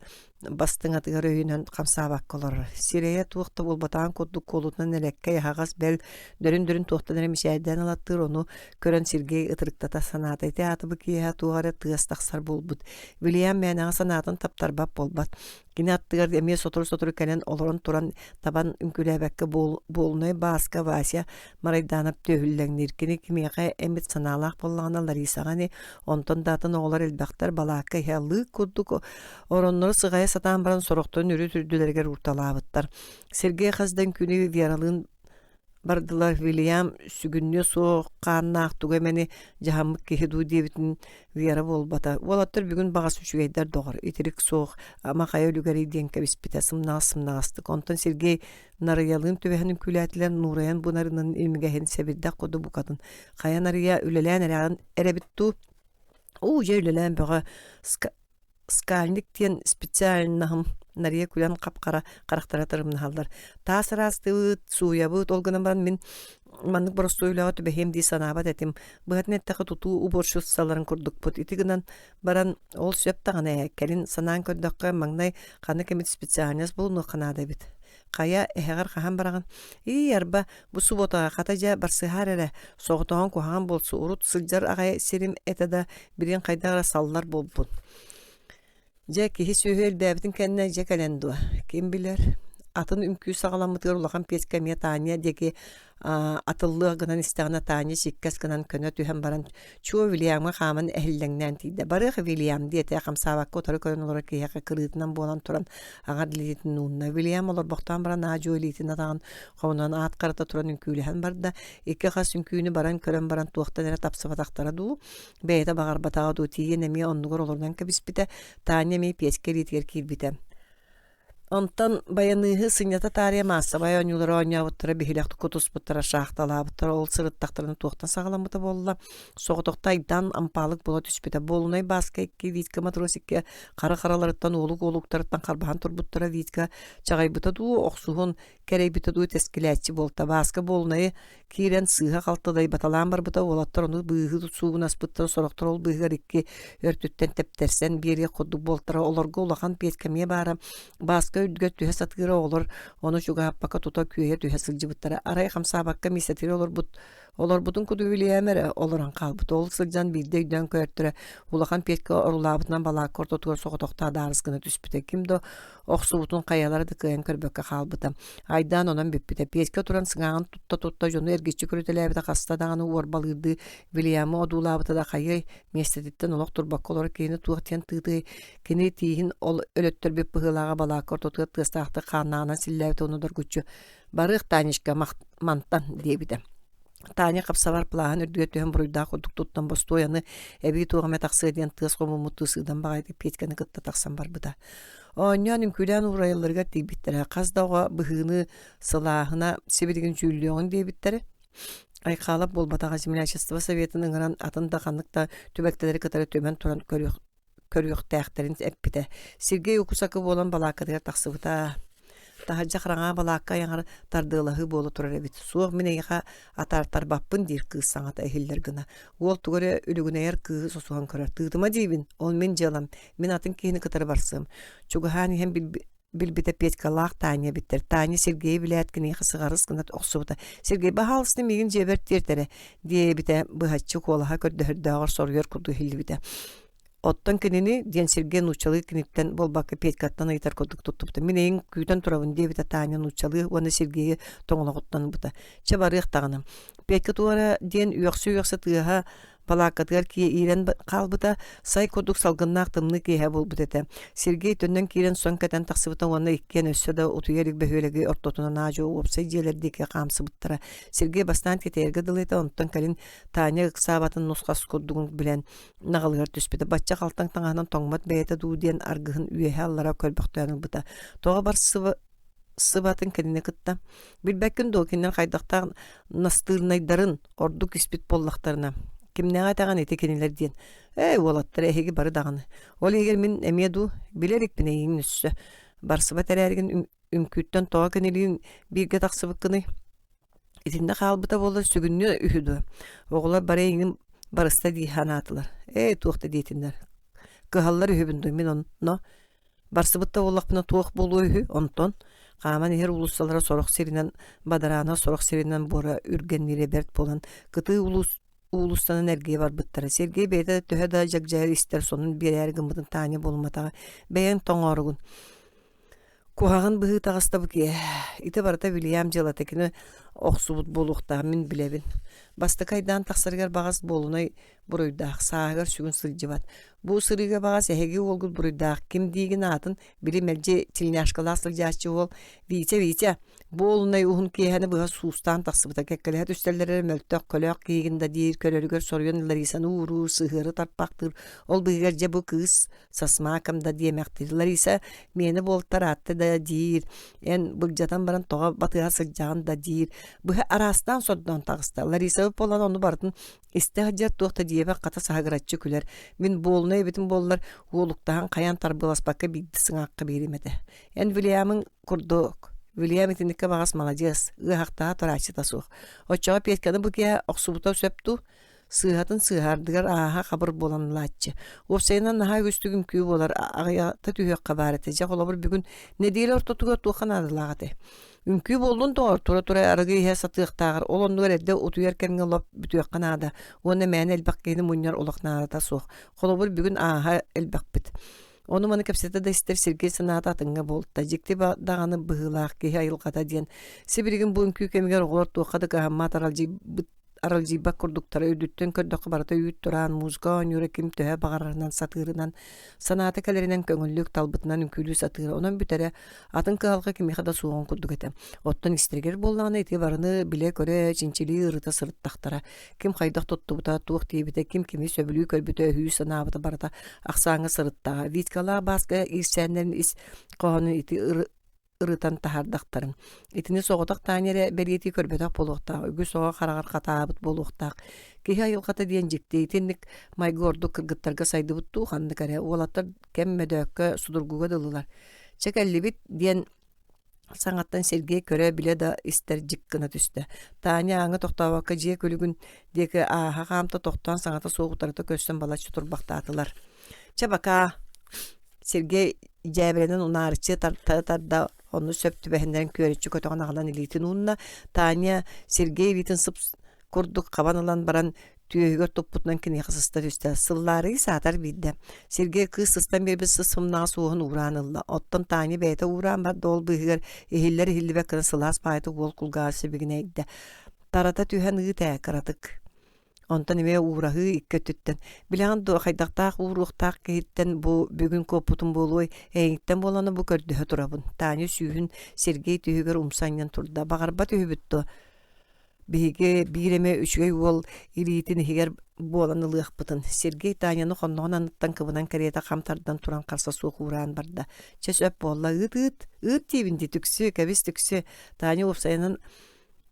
бастыҥатыгар өйөнөн хамсаабакка олорор сирэйэ туох да буолбатаҕын курдук куолутунан элэккэй аһаҕас бэл дөрүн-дөрүн туохтан эрэ мичээрдээн ылаттыыр ону көрөн Сергей ытырыктата санаата ити ааты бу киэһэ туох эрэ тыас тахсар буолбут Вильям мээнэҕэ санаатын таптарбат буолбат Кини аттыгар эмиэ сотору-сотору кэлэн олорон туран табан үҥкүүлээбэккэ буолунай Бааска Вася Марайдаанап түөһүллэҥниир. Кини кимиэхэ эмит санаалаах буоллаҕына Ларисаҕа ини, онтон да атын оҕолор элбэхтэр балаакка иһэ лыык курдук ороннору сыҕайа сатаан баран сорохторун үрүт үрдүлэригэр уурталаабыттар. Сергей хас да үҥкүүнү Вералыын бардылар Вильям сүгүннүө суох хааннаах тугу эмэни дьаһаммыт киһи дуу диэбитин Вера буолбата. Уолаттар бүгүн баҕас үчүгэйдэр доҕор, итирик суох, ама хайа үлүгэрий диэн кэбиспитэ сымнаҕас-сымнаҕастык. Онтон Сергей Нарыйалыын түбэһэн үҥкүүлээтилэр, нуурайан бу нарынын имигэһин сэбирдэх курдук букатын. Хайа Нарыйа үлэлээн эрэҕин эрэбит дуу? Уу дьэ үлэлээн бөҕө Скальник диэн специальноһым Нарыйа күлэн хап-хара харахтара тырымнаһаллар. Таас ыраастыыбыт, сууйабыт, ол гынан баран мин маннык боростуой үлэҕэ түбэһиэм дии санаабат этим. Быһатын эттэххэ тутуу уборщицаларын курдукпут. Ити гынан баран ол сөп даҕаны ээ, кэлин санаан көрдөххө маҥнай ханнык эмит специальность булунуохха наада эбит. Хайа, эһэҕэр хаһан бараҕын? Ии, арба, бу субуотаҕа хата дьэ барсыһаар эрэ, соҕотоҕун куһаҕан буолсу, урут сылдьар аҕай сирим этэ да, билигин хайдах эрэ саллар буолбут. Дьэ, киһи сүөһү элбээбитин кэннэ дьэ кэлэн дуо? Ким билэр? Атын үҥкүү саҕаламмытыгар улахан пиэскэ эмиэ Таня диэки атыллыах гынан истэҕинэ Таня сиккэс гынан көнө түһэн баран чуо Вильямҥа хааман эһиллэҥнээн тиийдэ. «Барыах Вильям» диэтэ хамсаабакка утары көрөн олорор киһиэхэ кырыытынан буолан туран аҥар илиитин уунна. Вильям олорбохтоон баран аа-дьуо илиитин атаҕын хомунан аат харата туран үҥкүүлэһэн барда. Икки хас үҥкүүнү баран көрөн баран туохтан эрэ тапсыбатахтара дуу, бэйэтэ баҕарбатаҕа дуу тиийэн эмиэ оннугар олорунан кэбиспитэ. Таня эмиэ пиэскэ илиитигэр киирбитэ. Онтон байаныыһы сынньата таарыйа маассабай оонньуулары оонньообуттара, биһилэх кутуспуттара, шахталаабыттара ол сырыттахтарына туохтан саҕаламмыта буолла? Соҕотохто айдаан ампаалык буола түспүтэ. Буолунай Бааска икки Витька матрос икки хара-хараларыттан уолук-уолуктарыттан харбаһан турбуттара Витька чаҕайбыта дуу, охсуһун кэрэйбитэ дуу тэскилээччи буолта. Бааска буолунайы киирэн сыыһа-халты дайбаталаан барбыта, уолаттар ону быыһыы суугунаспыттара, сорохтор ол быыһыгар икки өртүттэн тэптэрсэн биэриэх курдук буолтара. Олорго улахан пиэскэ эмиэ баара. Бааска үрдүгэр түһэ сатыыра, оҕолор ону чугаһаппакка тута күөйэ түһэ сылдьыбыттара. Арай хамсаабакка миэстэтигэр олорбут олорбутун курдук Вильям эрэ олорон хаалбыт. Ол сылдьан биирдэ өйдөөн көөртөрө, улахан пиэскэ орулаабытынан балаакка ортотугар соҕотохто адаарыс гына түспүтэ. Ким да охсубутун хайалара да кыайан көрбөккө хаалбыта. Айдаан онон бүппүтэ. Петька туран сыҥааҕын тутта-тутта дьону эргиччи көрүтэлээбитэ хаста даҕаны уорбалыырдыы Вильямы одуулаабыта да хайыай, миэстэтиттэн олох турбакка олорор киһини туох диэн тыытыай, кини тииһин ол өлөттөрбүт быһыылааҕа балаакка ортотугар тыастаахтык хааннааҕынан силлээбитэ уонна доргуччу «Барыах, Танечка, мантан» диэбитэ. Таня хапсабар плаһын үрдүгэр түһэн буруйдаах курдук туттан бостуой аны эбии туох эмэ тахсыа диэн тыас хомуммуттуу сыыдам баҕайытык Петьканы кытта тахсан барбыта. Оонньоон үҥкүүлээн уурайалларыгар тиийбиттэрэ. Хас да оҕо быһыыны сылааһына сибилигин дьүүллүөҕүн диэбиттэрэ. Айхаалап буолбатаҕа землячество советын ыҥыран атын да ханнык да түбэлтэлэри кытары түмэн туран көрүөх көрүөхтээхтэрин эппитэ. Сергей уку-сакы буолан балааккатыгар тахсыбыта. Таһырдьа хараҥа балаакка айаҕар тардыалаһыы буола турар эбит. Суох мин эйиэхэ атаартарбаппын диир кыыс саҥата иһиллэр гына. Уол тугу эрэ үлүгүнэйэр кыыһы сосуһан көрөр. Тыытыма диибин, ол мин дьыалам, мин атын киһини кытары барсыам. Чугаһаан иһэн билбитэ Петькалаах Таня эбиттэр. Таня Сергейи билээт киниэхэ сыҕарыс гына охсубута. Сергей, баһаалыста миигин дьиэбэр тиэрт эрэ, диэбитэ быһаччы куолаһа көрдөһөрдөөҕөр соруйар курдук иһиллибитэ. Оттон кинини, диэн Сергей нууччалыы киниттэн буолбакка Петькаттан ыйытар курдук туттубута. Мин эйигин күүтэн турабын, диэбитэ Таня нууччалыы уонна Сергейи тоҥолоҕуттан ылбыта. Чэ барыах даҕаны. Петька туора диэн үөхсэ-үөхсэ тыаһа балааккатыгар киирэн хаалбыта, сай курдук салгыннаах тымныы киэһэ буолбут этэ. Сергей төннөн киирэн сон кэтэн тахсыбыта уонна иккиэн өссө да утуйа илик бөһүөлэги ортотунан аа-дьуо уопсай дьиэлэр диэки хаамсыбыттара. Сергей бастаан кэтэйэргэ дылы этэ, онтон кэлин Таня ыксаабатын нус-хас курдугун билэн наҕылыгар түспүтэ. Бачча халтаҥ таҥаһынан тоҥмот бэйэтэ дуу диэн аргыһын үөһэ-аллара көрбөхтөөн ылбыта. Тоҕо барсыба сыбатын кинини кытта. Билбэккин дуо кинилэр хайдахтаах настыырнайдарын ордук испит буоллахтарына. Кимнээҕи этэҕин ити кинилэр диэн. Ээ, уолаттар эһиги бары даҕаны. Ол иһигэр мин эмиэ дуу билэ иликпин эйигин өссө. Барсыбат эрээригин үҥкүүттэн тоҕо кинилиин бииргэ тахсыбыккыный? Итиннэ хаалбыта буоллар сүгүннүө үһү дуо? Оҕолор бары эйигин барыста дии санаатылар. Ээ, туох да диэтиннэр. Кыһаллар үһүбүн дуу мин онно Барсыбыт да буоллахпына туох буолуо үһү, онтон хааман иһэр уулуссалара сорох сиринэн бадараана, сорох сиринэн буора үргэнниирэ бэрт буолан, кытыы улуус уулуссанан эргийэ барбыттара. Сергей бэйэтэ төһө да дьагдьайар истэр сонун биэрээри гыммытын Таня буолумматаҕа. Бэйэҥ тоҥооругун. Куһаҕан быһыы таҕыста бу киэһэ. Ити барыта Вильям дьыалата кини охсубут буолуохтаах мин билэбин. Бастакы айдаан тахсарыгар баҕас буолунай буруйдаах, сааһыгар сүгүн сылдьыбат. Бу сырыыга баҕас эһиги уолгут буруйдаах ким диигин аатын били мэлдьи тельняшкалаах сылдьааччы уол Витя Витя буолунай уһун киэһэни быһа суустаан тахсыбыта кэккэлэһэ түстэллэр эрэ мөлтөх көлөөх киһигин да диир көрөрүгэр соруйан Ларисаны ууруур сыһыары тарпахтыыр ол быыһыгар дьэ бу кыыс со смаком да диэмэхтиир Лариса миэнэ буолтар аатта да диир эн былдьатан баран тоҕо батыһа сылдьаҕын да диир быһа араастаан сордоон таҕыста Лариса буолан ону барытын Истэ сылдьар туох да диэбэх хата саһыгыраччы күлэр. Мин буолунай эбитим буоллар, уолуктаһан хайаан тарбыаласпакка биирдэ сыҥаахха биэрим этэ. Эн Вильямыҥ курдук. Вильям итинниккэ баҕас маладьыас, ыаһахтаһа турааччыта суох. Оччоҕо Петьканы бу киэһэ охсубута сөп дуу? Сыыһатын сыыһа ардыгар ааһа хабыр буолан ылааччы. Уопсайынан наһаа үгүстүк үҥкүү буолар, аҕыйахта түһүөххэ баар этэ. Дьэ, холобур, бүгүн нэдиэлэ ортотугар туохха наадалаах этэй? Үҥкүү буоллун доҕор, тура-тура арыгы иһэ сатыахтааҕар, ол оннугар эрдэ утуйар кэмҥэ лоп бүтүөххэ наада уонна мээнэ элбэх киһини мунньар олох наадата суох. Холобур, бүгүн ааһа элбэхпит. Ону-маны кэпсэтэ да истэр Сергей санаата атыҥҥа буолта. Дьикти даҕаны быһыылаах киһи айылҕата диэн. Сибилигин бу үҥкүү кэмигэр оҕолор туохха да кыһаммат аралдьыйбыт аралдьыйбат курдуктара үрдүттэн көрдөххө барыта үүт тураан музыка оонньуура ким төһө баҕарарынан сатыырынан санаата кэлэринэн көҥүллүк талбытынан үҥкүүлүү сатыыра онон бүтэрэ атын кыһалҕа кимиэхэ да суоҕун курдук этэ оттон истэригэр буоллаҕына ити барыны билэ-көрө чинчилии ырыта сырыттахтара ким хайдах туттубута туох диэбитэ ким кими сөбүлүү көрбүтэ өһүү санаабыта барыта ахсааҥҥа сырыттаҕа Витькалаах Бааска иирсээннэрин ис хоһоонун ити ырытан таһаардахтарын. Итини соҕотох Таня эрэ бэлиэтии көрбөтөх буолуохтаах, үгүс оҕо хараҕар хатаабыт буолуохтаах. Киһи айылҕата диэн дьикти, итинник майгы ордук кыргыттарга сайдыбыт дуу ханнык эрэ, уолаттар кэм мөдөөккө судургуга дылылар. Чэ кэллибит диэн саҥаттан Сергей көрө-билэ да истэр дьик гына түстэ. Таня ааҥҥа тохтообокко дьиэ күлүгүн диэки ааһа хаамта тохтоон саҥата суох утарыта көрсөн балачча турбахтаатылар. Чэ бакаа Сергей дьээбэлэнэн унаарыччы тарда-тарда онно сөп түбэһиннэрэн күөрэччи көтөҕөн аҕалан илиитин уунна. Таня Сергей илиитин сып курдук хабан ылан баран түөһүгэр туппутунан киниэхэ сыста түстэ. Сыллаарыы саатар биирдэ. Сергей кыыс сыстан биэрбит сымнаҕас уоһун уураан ылла. Оттон Таня бэйэтэ уураан барда ол быыһыгар иһиллэр-иһиллибэт гына сылаас баайытык уол кулгааҕар сибигинэйдэ. Тарата түһэн ыыт ээ кыратык. Онтон эмиэ уураһыы икки өттүттэн. Билэҕин дуо, хайдахтаах ууруохтаах киһиттэн бу бүгүн куоппутум буолуой, эйигиттэн буолана бу көрдөһө турабын. Таня сүүһүн Сергей түһүгэр умса анньан турда. Баҕарбат үһүбүт дуо? Биһиги биир эмэ үчүгэй уол илиитин иһигэр буолан ылыахпытын. Сергей Таняны хонноҕун анныттан кыбынан кэриэтэ хам тардан туран харса суох уураан барда. Чэ сөп буолла, ыыт-ыыт, ыыт диибин дии, түксү, кэбис түксү. Таня уопсайынан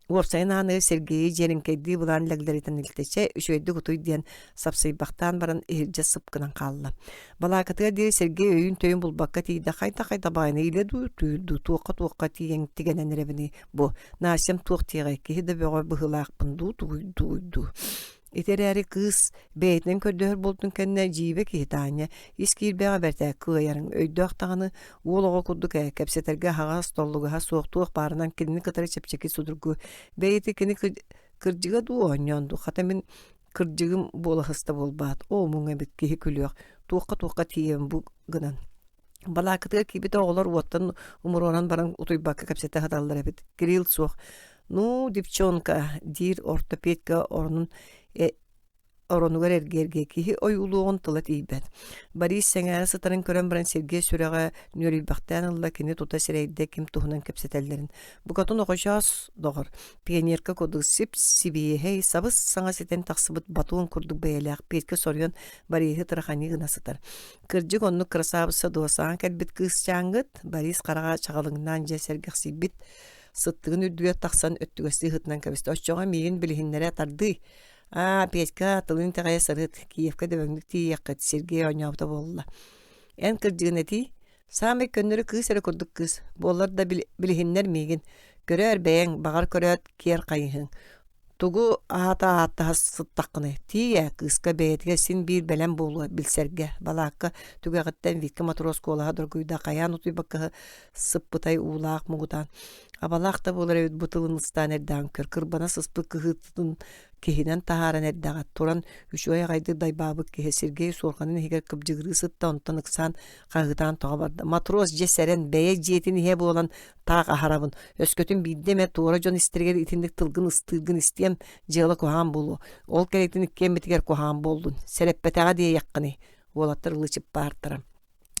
Уопсайын ааныгар Сергейи дьиэрэҥкэйдии былаан лэглэритэн илтэ, чэ, үчүгэйдик утуй диэн сапсыйбахтаан баран иһирдьэ сып гынан хаалла. Балаакатыгар диэри Сергей өйүн-төйүн булбакка тиийдэ, хайда-хайда баҕайыны илэ дуу, түүл дуу, туохха-туохха тиийэн тигэнэн эрэбиний бу, Настям туох диэҕэй, киһи да бөҕө быһыылаахпын дуу, тугуй дуу, дуу. Ити эрээри кыыс бэйэтинэн көрдөһөр буолтун кэннэ дьиибэ киһи Таня ис киирбэҕэ бэрт ээ кыайарыҥ өйдөөх даҕаны уол оҕо курдук ээ кэпсэтэргэ аһаҕас толлугаһа суох туох баарынан кинини кытары чэпчэки судургу бэйэтэ кини кырдьыга дуу оонньоон дуу хата мин кырдьыгым буола сыста буолбаат оо муҥ эбит киһи күлүөх туохха-туохха тиийэбин бу гынан Балааккатыгар киирбит оҕолор уоттан умуруоран баран утуйбакка кэпсэтэ сыталлар эбит. Кирилл суох. «Ну, девчонка», диир орто Петька оронун оронугар эргиэргэ киһи ойуулуоҕун тыла тиийбэт. Борис сэҥээрэ сытарын көрөн баран Сергей сүрэҕэ нүөлүйбэхтээн ылла кини тута сирэйдэ ким туһунан кэпсэтэллэрин. Букатын оҕочоос доҕор, пионерка курдук сип-сибиэһэй, сабыс-саҥа ситэн тахсыбыт батон курдук бэйэлээх Петька соруйан Бориһы тыраханыы гына сытар. Кырдьык оннук кырасаабысса дуосаҕа кэлбит кыысчааҥҥыт Борис хараҕа чаҕылыҥнаан дьэ сэргэхсийбит сыттыгын үрдүгэр тахсан өттүгэстии ыһытынан кэбистэ. Оччоҕо миигин билиһиннэрэ тардыы. Аа, Петька, тылын итэҕэйэ сырыт, Киевкэ дөбөҥнүк тиийиэххит, Сергей оонньообута буолла. Эн кырдьыгын этиий, саамай көннөрү кыыс эрэ курдук кыыс, буоллар да билиһиннэр миигин. Көрөөр бэйэҥ, баҕар көрөөт киэр хайыһыҥ. Тугу аата ааттаһа сыттаххыный, тиий ээ, кыыска бэйэтигэр син биир бэлэм буолуо билсэргэ, балаакка түгэҕиттэн Витька матрос куолаһа доргуйда хайаан утуйбакка сыппытай уулаах муҥутаан абалаах да буолар эбит бу тылын ыстаан эрдэҕин көр кырбана сыспыт кыһыытын киһинэн таһааран эрдэҕэ туран үчүгэй аҕайдык дайбаабыт киһи Сергей суорҕанын иһигэр кыбдьыгырыы сытта онтон ыксаан хаһыытаан тоҕо барда матрос дьэ сэрэн бэйэ дьиэтин иһэ буолан таах аһарабын өскөтүн биирдэ эмэ туора дьон истэригэр итинник тылгын ыстыыргын истиэм дьыала куһаҕан буолуо ол кэриэтин иккиэммитигэр куһаҕан буоллун сэрэппэтэҕэ диэйэххиний уолаттар ылы-чыппаартара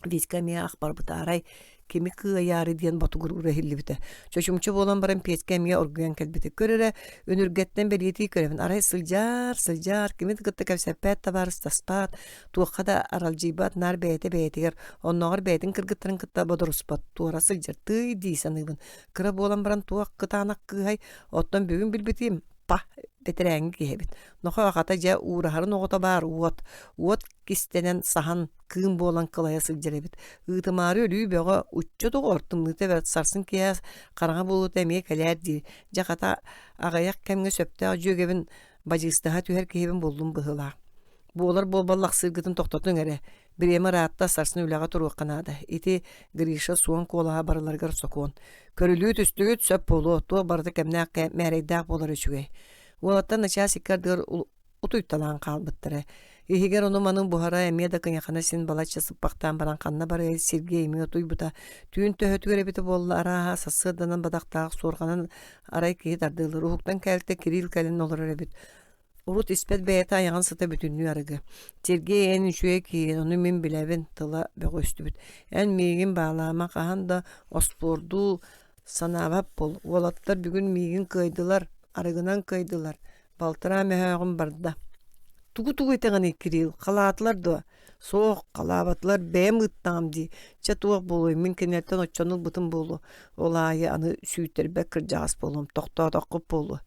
Витька эмиэ ах барбыта арай кими кыайаары диэн ботугуруура иһиллибитэ. Чочумча буолан баран Петька эмиэ оргуйан кэлбитэ. Көр эрэ, үнүргэттэн бэлиэтии көрөбүн. Арай сылдьаар, сылдьаар, кими да кытта кэпсэппэт, табаарыстаспат, туохха да аралдьыйбат, наар бэйэтэ бэйэтигэр, оннооҕор бэйэтин кыргыттарын кытта бодоруспат, туора сылдьар, тыый дии саныыбын. Кыра буолан баран туох кытаанах кыыһай, оттон бүгүн билбитим, па, бэтэрээҥҥи киһи эбит. Нохоо аҕата дьэ уураһарын оҕото баар уот, уот кистэнэн саһан кыым буолан кылайа сылдьар эбит. Ыытымаары өлүү бөҕө уччу доҕор тымныыта бэрт сарсын киэһэ хараҥа буолуута эмиэ кэлээр диир. Дьэ хата аҕыйах кэмҥэ сөптөөх дьүөгэбин бадьыыстаһа түһэр киһибин буллум быһыылаах. Буолар буолбал лахсыыргытын тохтотуҥ эрэ. Бириэмэ ыраатта сарсын үлэҕэ туруохха наада. Ити Гриша суон куолаһа барыларыгар сокуон. Көрүлүү түстүгүт сөп буолуо, туох барыта кэмнээх мээрэйдээх буолар үчүгэй. Уолаттар начаас икки ардыгар утуйталаан хаалбыттара. Иһигэр ону-маны буһара эмиэ да кыйахана син балачча сыппахтаан баран ханна барыай Сергей эмиэ утуйбута. Түүн төһөтүгэр эбитэ буолла арааһа сарсыарданан бадахтаах суорҕанын арай киһи тардыылар. Уһуктан кээлтэ Кирилл кэлин олорор эбит. Урут испэт бэйэтэ айаҕын сыта бүтүннүү арыгы. Сергей эн үчүгэй киһигин, ону мин билэбин, тыла бөҕө үстүбүт. Эн миигин баалаама, хаһан да оспуордуу санаабат буол. Уолаттар бүгүн миигин кыайдылар, арыгынан кыайдылар. Балтараа мөһөөҕүм барда. Тугу-тугу этэҕиний, Кирилл, халаатылар дуо? Суох, халаабатылар, бэйэм ыыттаҕым дии. Чэ, туох буолуой, мин кинилэртэн оччону ылбытым буолуо. Ол аайы аны сүүйтэрбэт кырдьаҕас буолуом, тохтоотоххут буолуо.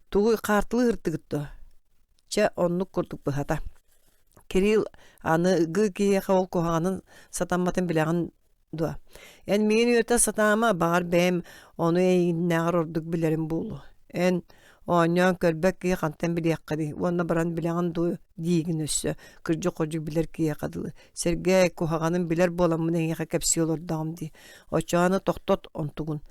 Тугу хаартылыы ыртыгыт дуо? Чэ, оннук курдук быһата. Кирилл аныгы киһиэхэ ол куһаҕанын сатамматын билэҕин дуо? Эн миигин үөрэтэ сатаама, баҕар бэйэм ону эйигиннээҕэр ордук билэрим буолуо. Эн оонньоон көрбөт киһи хантан билиэххиний уонна баран билэҕин дуо диигин өссө кырдьык-хордьук билэр киһиэхэ дылы. Сэргээ, куһаҕанын билэр буоламмын эйиэхэ кэпсии олордоҕум дии. Оччоҕуна тохтот онтугун.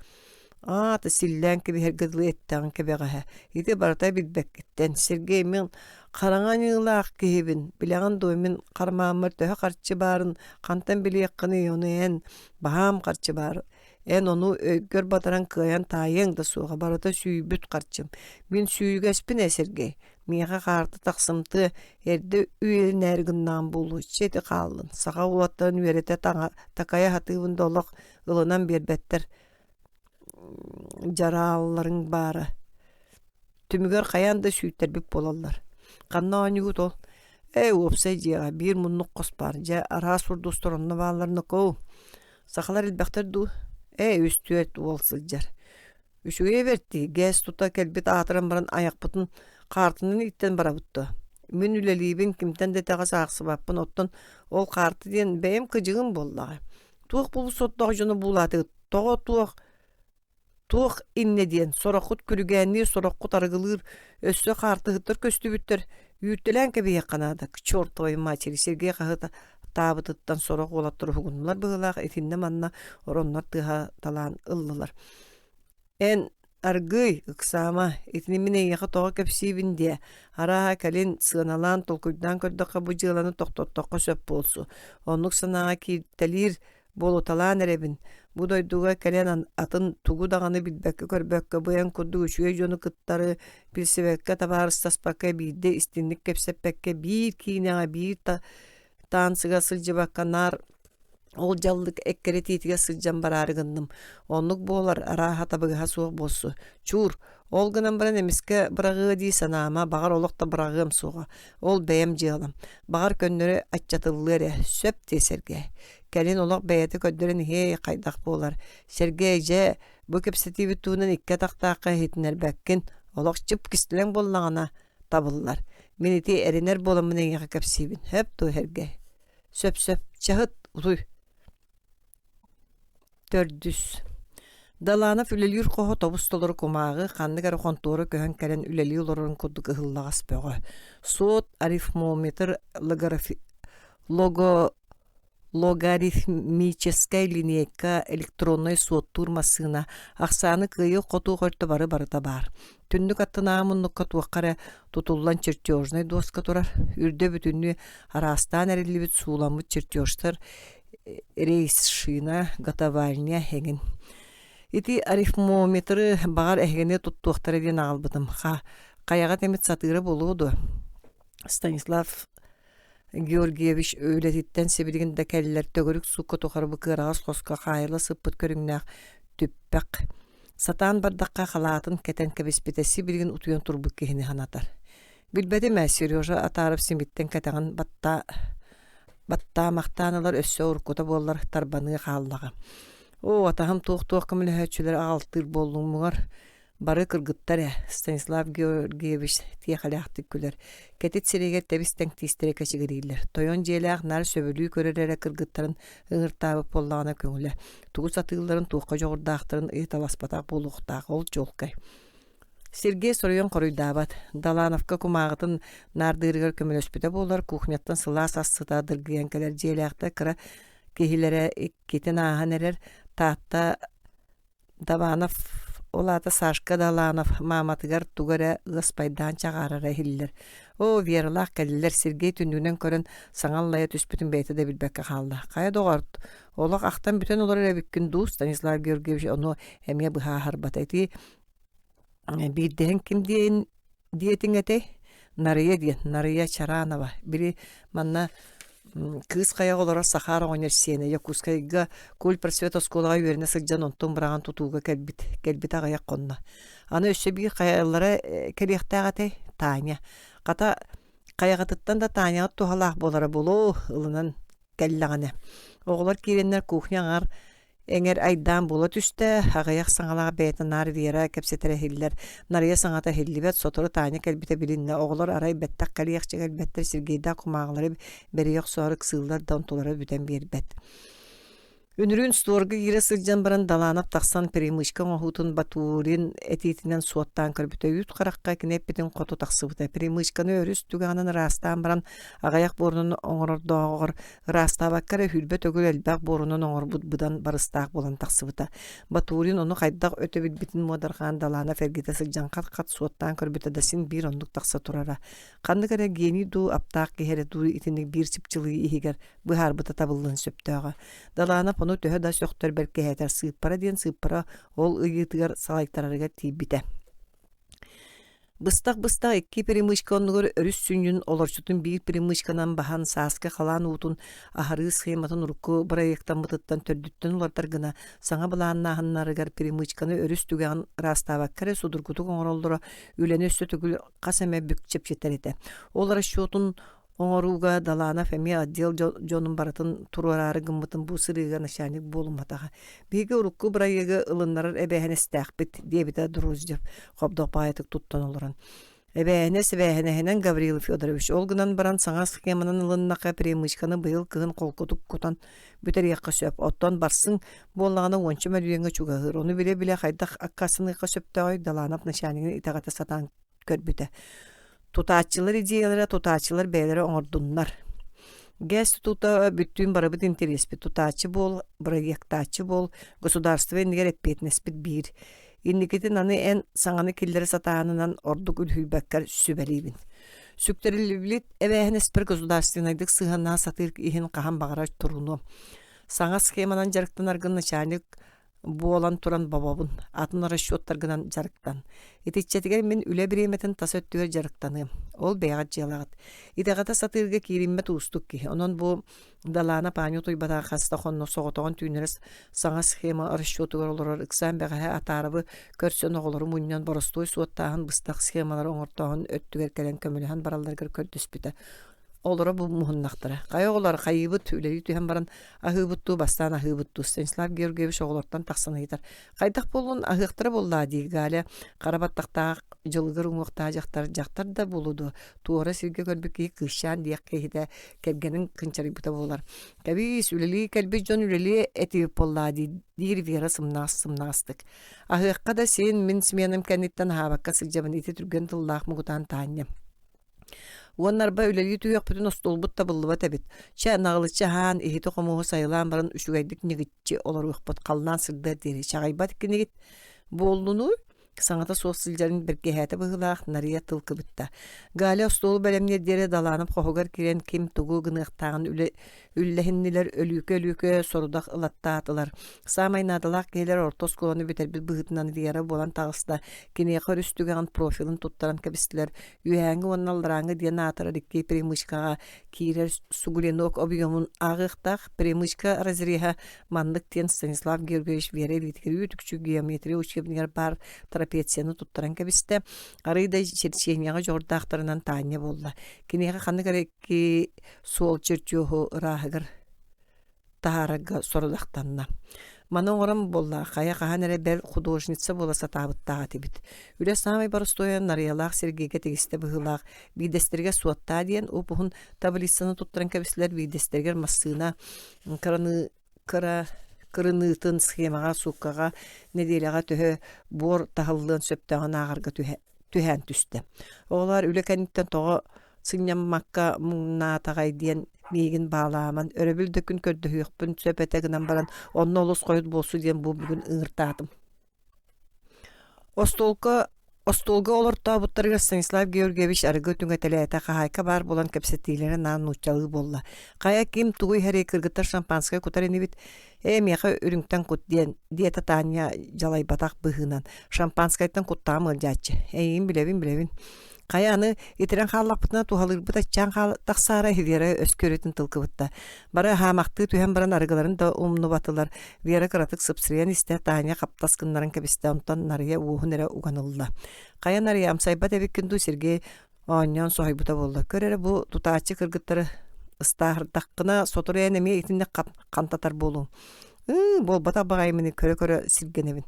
Аата силлээн кэбиһэргэ дылы эттэҕиҥ кэбэҕэһэ. Ити барыта билбэккиттэн. Сергей мин хараҥа аньыылаах киһибин. Билэҕин дуо мин хармааммар төһө харчы баарын хантан билиэххиний ону эн баһаам харчы баар. Эн ону өйгөр батаран кыайан таайыаҥ да суоҕа барыта сүүйбүт харчым. Мин сүүйүгэспин ээ Сергей. Миэхэ хаарты тахсымтыа эрдэ үйэлэнээри гыннаҕым буолуо. Чэ ити хааллын. Саха уолаттарын үөрэтэ такайа сатыыбын да олох ылынан биэрбэттэр дьараалларыҥ баара. Түмүгэр хайаан да сүүйтэрбит буолаллар. Ханна оонньуугут ол? Ээ, уопсай дьиэҕэ биир муннук хос баар. Дьэ, араас урдустар онно бааллар нокоо. Сахалар элбэхтэр дуу? Ээ, үс-түөрт уол сылдьар. Үчүгэйэ бэрт дии, ГЭС тута кэлбит аатыран баран айахпытын хаартынан ииттэн барабыт дуо? Мин үлэлиибин, кимтэн да итэҕэс аахсыбаппын, оттон ол хаарты диэн бэйэм кыдьыгым буоллаҕа. Туох булбут соттоох дьону буулаатыгыт? Тоҕо туох туох иннэ диэн сороххут күлүгээнниир, сороххут арыгылыыр, өссө хаартыһыттар көстүбүттэр, үүртэлээн кэбиһиэххэ наада, к чертовой матери, Сергей хаһыта таабытыттан сорох уолаттар уһугуннулар быһыылаах, итиннэ-манна ороннор тыаһа талаан ыллылар. Эн аргыый, ыксаама, итини мин эйиэхэ тоҕо кэпсиибин диэ, арааһа кэлин сыаналаан толкуйдаан көрдөххө бу дьыаланы тохтоттоххо сөп буолсу. Оннук санааҕа кииртэлиир буолуталаан эрэбин. Бу дойдуга кэлэн атын тугу даҕаны билбэккэ-көрбөккө бу эн курдук үчүгэй дьону кыттары билсибэккэ, табаарыстаспакка, биирдэ истиҥник кэпсэппэккэ, биир киинэҕэ, биир таансыга сылдьыбакка наар ол дьаллык эккирэтиитигэр сылдьан бараары гынным. Оннук буолар, арааһа табыгаһа суох буолсу. Чуур, ол гынан баран эмискэ быраҕыа дии санаама, баҕар олох да быраҕыам суоҕа. Ол бэйэм дьыалам. Баҕар көннөрү аччатыллыа эрэ, сөп дии Сэргэй. Кэлин олох бэйэтэ көрдөрөн иһиэй хайдах буолар. Сэргэй, дьэ, бу кэпсэтиибит туһунан икки атахтаахха иһитиннэрбэккин, олох чып кистэлэҥ буоллаҕына табыллар. Мин ити эрэнэр буоламмын эйиэхэ кэпсиибин. Сөп дуо, Сэргэй? Сөп-сөп, чаһыт, утуй. Төрдүс. Даланов үлэлиир хоһо тобус-толору кумааҕы, ханнык эрэ хонтуора көһөн кэлэн үлэлии олорорун курдук ыһыллаҕас бөҕө. Суот, арифмометр, логорафи... лого логарифмическай линейка, электроннай суоттуур массыына, ахсааны кыайыы-хотуу өртө бары барыта баар. Түннүк аттынааҕы муннукка туохха эрэ тутуллан чертежнай дуоска турар. Үрдэ бүтүннүү араастаан эриллибит сууламмыт чертежтар рейсшина, готовальня эҥин. Ити арифмометры баҕар эһигини туттуохтара диэн аҕалбытым. Ха, хайаҕа эмит сатыыра буолуо дуо? Станислав Георгиевич үлэтиттэн сибилигин да кэллэр төгүрүк суукка тухары бу кыараҕас хоско хаайылла сыппыт көрүҥнээх түппэх сатаан бардахха халаатын кэтэн кэбиспитэ сибилигин утуйан турбут киһини санатар. Билбэтим ээ, Сережа Атаров симиттэн кэтэҕин баттаа баттаамахтаан ылар өссө уруккута буоллар тарбаныа хааллаҕа. Оо, атаһым туох-туох көмөлөһөөччүлэри аҕалтыыр буоллуҥ муҥар Бары кыргыттар ээ, Станислав Георгиевич тиэхэлээхтик күлэр, кэтит сирэйигэр тэбис-тэҥ тиистэрэ кэчигирииллэр. Тойон дьиэлээх наар сөбүлүү көрөр эрэ кыргыттарын ыҥыртаабыт буоллаҕына көҥүлэ. Тугу сатыылларын, туохха дьоҕурдаахтарын ыйыталаспатах буолуохтаах, ол чуолкай. Сергей соруйан хоруйдаабат. Далановка кумааҕытын наардыырыгар көмөлөспүтэ буоллар, кухняттан сылаас ас сыта дыргыйан кэлэр дьиэлээхтэр кыра киһилэрэ иккитин ааһан эрэр Таатта Даванов, ол аата Сашка Даланов мааматыгар тугу эрэ ыаспайдаан чаҕаарара иһиллэр. Оо, Вералаах кэллилэр, Сергей түннүгүнэн көрөн саҥа аллайа түспүтүн бэйэтэ да билбэккэ хаалла. Хайа доҕоор, олох ахтан бүтэн олорор эбиккин дуу, Станислав Георгиевич ону эмиэ быһаарбата. Ити биирдэһин ким диэн диэтиҥ этэй? Нарыйа диэн, Нарыйа Чаранова. Били манна Кыыс Хайаҕа олорор Сахаар оҕонньор сиэнэ Якутскайга культпросвет оскуолаҕа үөрэнэ сылдьан онтун быраҕан тутууга кэлбит, кэлбитэ аҕыйах хонно. Аны өссө биир хайалара кэлиэхтээх этэй? Таня. Хата хайаҕытыттан да Таняҕа туһалаах буолара буолуо ылынан кэллэҕинэ. Оҕолор киирэннэр кухня аҥар Эҥэр айдаан буола түстэ, аҕыйах саҥалаах бэйэтэ наар Вера кэпсэтэрэ иһиллэр, Нарыйа саҥата иһиллибэт, сотору Таня кэлбитэ билиннэ, оҕолор арай бэттэх кэлиэхчэ кэлбэттэр, Сергейдээх кумааҕылары бэрийэ охсоору ыксыыллар да онтулара бүтэн биэрбэт. Үнүрүүн стуорга киирэ сылдьан баран Даланов тахсан перемычка оҥоһуутун Батурин этиитинэн суоттаан көрбүтэ үүт харахха кини эппитин хоту тахсыбыта. Перемычканы өрүс түгэҕинэн ыраастаан баран аҕыйах буорунан оҥорордооҕор Ыраастаабакка эрэ сүүрбэ төгүл элбэх буорунан оҥорбут быдан барыстаах буолан тахсыбыта. Батурин ону хайдах өтө билбитин муодарҕаан Даланов эргитэ сылдьан хат-хат суоттаан көрбүтэ да син биир оннук тахса турара. Ханнык эрэ гений дуу, аптаах киһи эрэ дуу итинник биир чыпчылыы иһигэр быһаарбыта табыллыан сөптөөҕө. Даланов ону төһө да сөхтөр бэркиһээтэр сыыппара диэн сыыппара ол ыйыытыгар салайтарарыгар тиийбитэ. Быстах-быстах икки перемычка оннугар өрүс сүнньүн олорчутун биир перемычканан баһан сааскы халаан уутун аһарыы схематын урукку бырайыактаммытыттан төрдүттэн уларытар гына саҥа былааннааһыннарыгар перемычканы өрүс түгэҕин ыраастаабакка эрэ судургутук оҥороллоро үлэни өссө төгүл хас эмэ бүк чэпчэтэр этэ. Ол расчетун оҥорууга Даланов эмиэ отдел дьонун барытын туруораары гыммытын бу сырыыга начальник буолумматаҕа. Биһиги урукку бырайыагы ылыннарар эбээһинэстээхпит, диэбитэ Друздев хобдох баҕайытык туттан олорон. Эбээһинэс эбээһинэһинэн Гаврил Федорович ол гынан баран саҥа схеманан ылыннахха перемычканы быйыл кыһын холкутук кутан бүтэриэххэ сөп. Оттон барсыҥ буоллаҕына уонча мөлүйүөҥҥэ чугаһыыр. Ону билэ-билэ хайдах аккаастаныахха сөптөөҕүй Даланов начальнигын итэҕэтэ сатаан көрбүтэ. Тутааччылар идеялара тутааччылар бэйэлэрэ оҥордуннар. ГЭС тутуута бүттүүн барыбыт интэриэспит. Тутааччы буол, бырайыактааччы буол, государство иннигэр эппиэтинэспит биир. Инникитин аны эн саҥаны киллэрэ сатааһынынан ордук үлүһүйбэккэр сүбэлиибин. Сүктэриллибит эбээһинэспэр государственнайдык сыһыаннаһа сатыыр иһин хаһан баҕарар турунуом. Саҥа схеманан дьарыктанаргын начальник буолан туран бобобун, атын расчеттаргынан дьарыктан. Итиччэтигэр мин үлэ бириэмэтин тас өттүгэр дьарыктаныам. Ол бэйэҕит дьыалаҕыт. Итэҕэтэ сатыырга киириммэт уустук киһи. Онон бу Далаана Паня утуйбатаҕа хас да хонно соҕотоҕун түүннэри саҥа схема расчетугар олорор ыксаан бэҕэһээ Атаарабы көрсөн оҕолору мунньан боростуой суоттааһын быстах схемалары оҥортооһун өттүгэр кэлэн көмөлөһөн баралларыгар көрдөспүтэ. Олоро бу муһуннахтара. Хайа оҕолор хайыыбыт үлэлии түһэн баран аһыыбыт дуу, бастаан аһыыбыт дуу. Станислав Георгиевич оҕолортон тахсан ыйытар. Хайдах буоллун аһыахтара буоллаа дии Галя хара баттахтаах дьылыгыр уҥуохтаах дьахтар дьахтар да буолуо дуо туора сиргэ көрбүт киһи кыысчаан диэх киһитэ кэргэнин кынчарыйбыта буолар. Кэбиис, үлэлии кэлбит дьон үлэлиэ этибит буоллаа дии диир Вера сымнаҕас сымнаҕастык. Аһыахха да син мин сменам кэнниттэн аһаабакка сылдьабын ити түргэн тыллаах мугутаан Таанньа. Уонна арба үлэлии түһүөхпүтүн остуолбут табыллыбат эбит. Чэ, наҕылыччы аһаан, иһити-хомуоһу сайылаан баран үчүгэйдик ньыгыччы олоруохпут, халлаан сырдыар диэри. Чаҕыйбат кинигит буоллунууй? Саҥата суох сылдьарын бэргэһээтэ быһыылаах Нарыйа тыл кыбытта. Галя остуолу бэлэмниир диэри Далаанап хоһугар киирэн ким тугу гыныахтааҕын үлэ үллэһиннилэр, өлүүкэ-өлүүкэ сорудах ылаттаатылар. Саамай наадалаах киһилэр орто оскуоланы бүтэрбит быһыытынан Вера буолан таҕыста. Киниэхэ өрүс түгэҕин профилын туттаран кэбистилэр. Үөһээҥҥи уонна алларааҥҥы диэн аатырар икки перемычкаҕа киирэр суглинок объемун ааҕыахтаах. Перемычка разреһа маннык диэн Станислав Георгиевич Вера илиитигэр үүт-үкчү геометрия учебнигар баар трапецияны туттаран кэбистэ. Арыый да черчениеҕэ дьоҕурдаахтарынан Таня буолла. Киниэхэ ханнык эрэ икки суол чертеһу ырааһыгар таһаарарга сорудахтанна. Маны оҥорон буолла, хайа хаһан эрэ бэл художница буола сатаабыттаах этибит. Үлэ саамай боростуойа Нарыйалаах Сергейгэ тигистэ быһыылаах, биирдэстэригэр суоттаа диэн уп-уһун таблицаны туттаран кэбистилэр, биирдэстэригэр массыына кыраны кыра кырыныытын схемаҕа сууккаҕа нэдиэлэҕэ төһө буор таһыллыан сөптөөҕүн ааҕарга түһэ түһээн түстэ. Оҕолоор үлэ кэнниттэн тоҕо сынньаммакка муҥнаатаҕай диэн миигин баалааман, өрөбүл да күн көрдөһүөхпүн сөп этэ гынан баран, онно олус хойут буолсу диэн бу бүгүн ыҥыртаатым. Остуолга Остуолга олортообуттарыгар Станислав Георгиевич арыгы түҥэтэлээтэ, хаһаайка баар буолан кэпсэтиилэрэ наан нууччалыы буолла. Хайа ким тугу иһэрий кыргыттар шампанское кутар инибит, ээ миэхэ үрүҥтэн кут диэн, диэтэ Таня дьалайбатах быһыынан. Шампанскайтан куттаҕым ыалдьааччы. Эйигин билэбин билэбин. Хайа аны итирэн хааллахпытына туһалыырбыт аччаан хаал тахсаара Вера өскүөрүтүн тыл кыбытта. Бары аһаамахтыы түһэн баран арыгыларын да умнубатылар. Вера кыратык сыпсырыйан истэ, Таня хаптас гыннаран кэбистэ, онтон Нарыйа уоһун эрэ уган ылла. Хайа Нарыйа, амсайбат эбиккин дуу Сергей оонньоон соһуйбута буолла. Көр эрэ бу тутааччы кыргыттары ыстааһырдаххына сотору эн эмиэ итинник хантатар буолуоҥ. Ыы, буолбатах баҕайымыны көрө-көрө сиргэнэбин.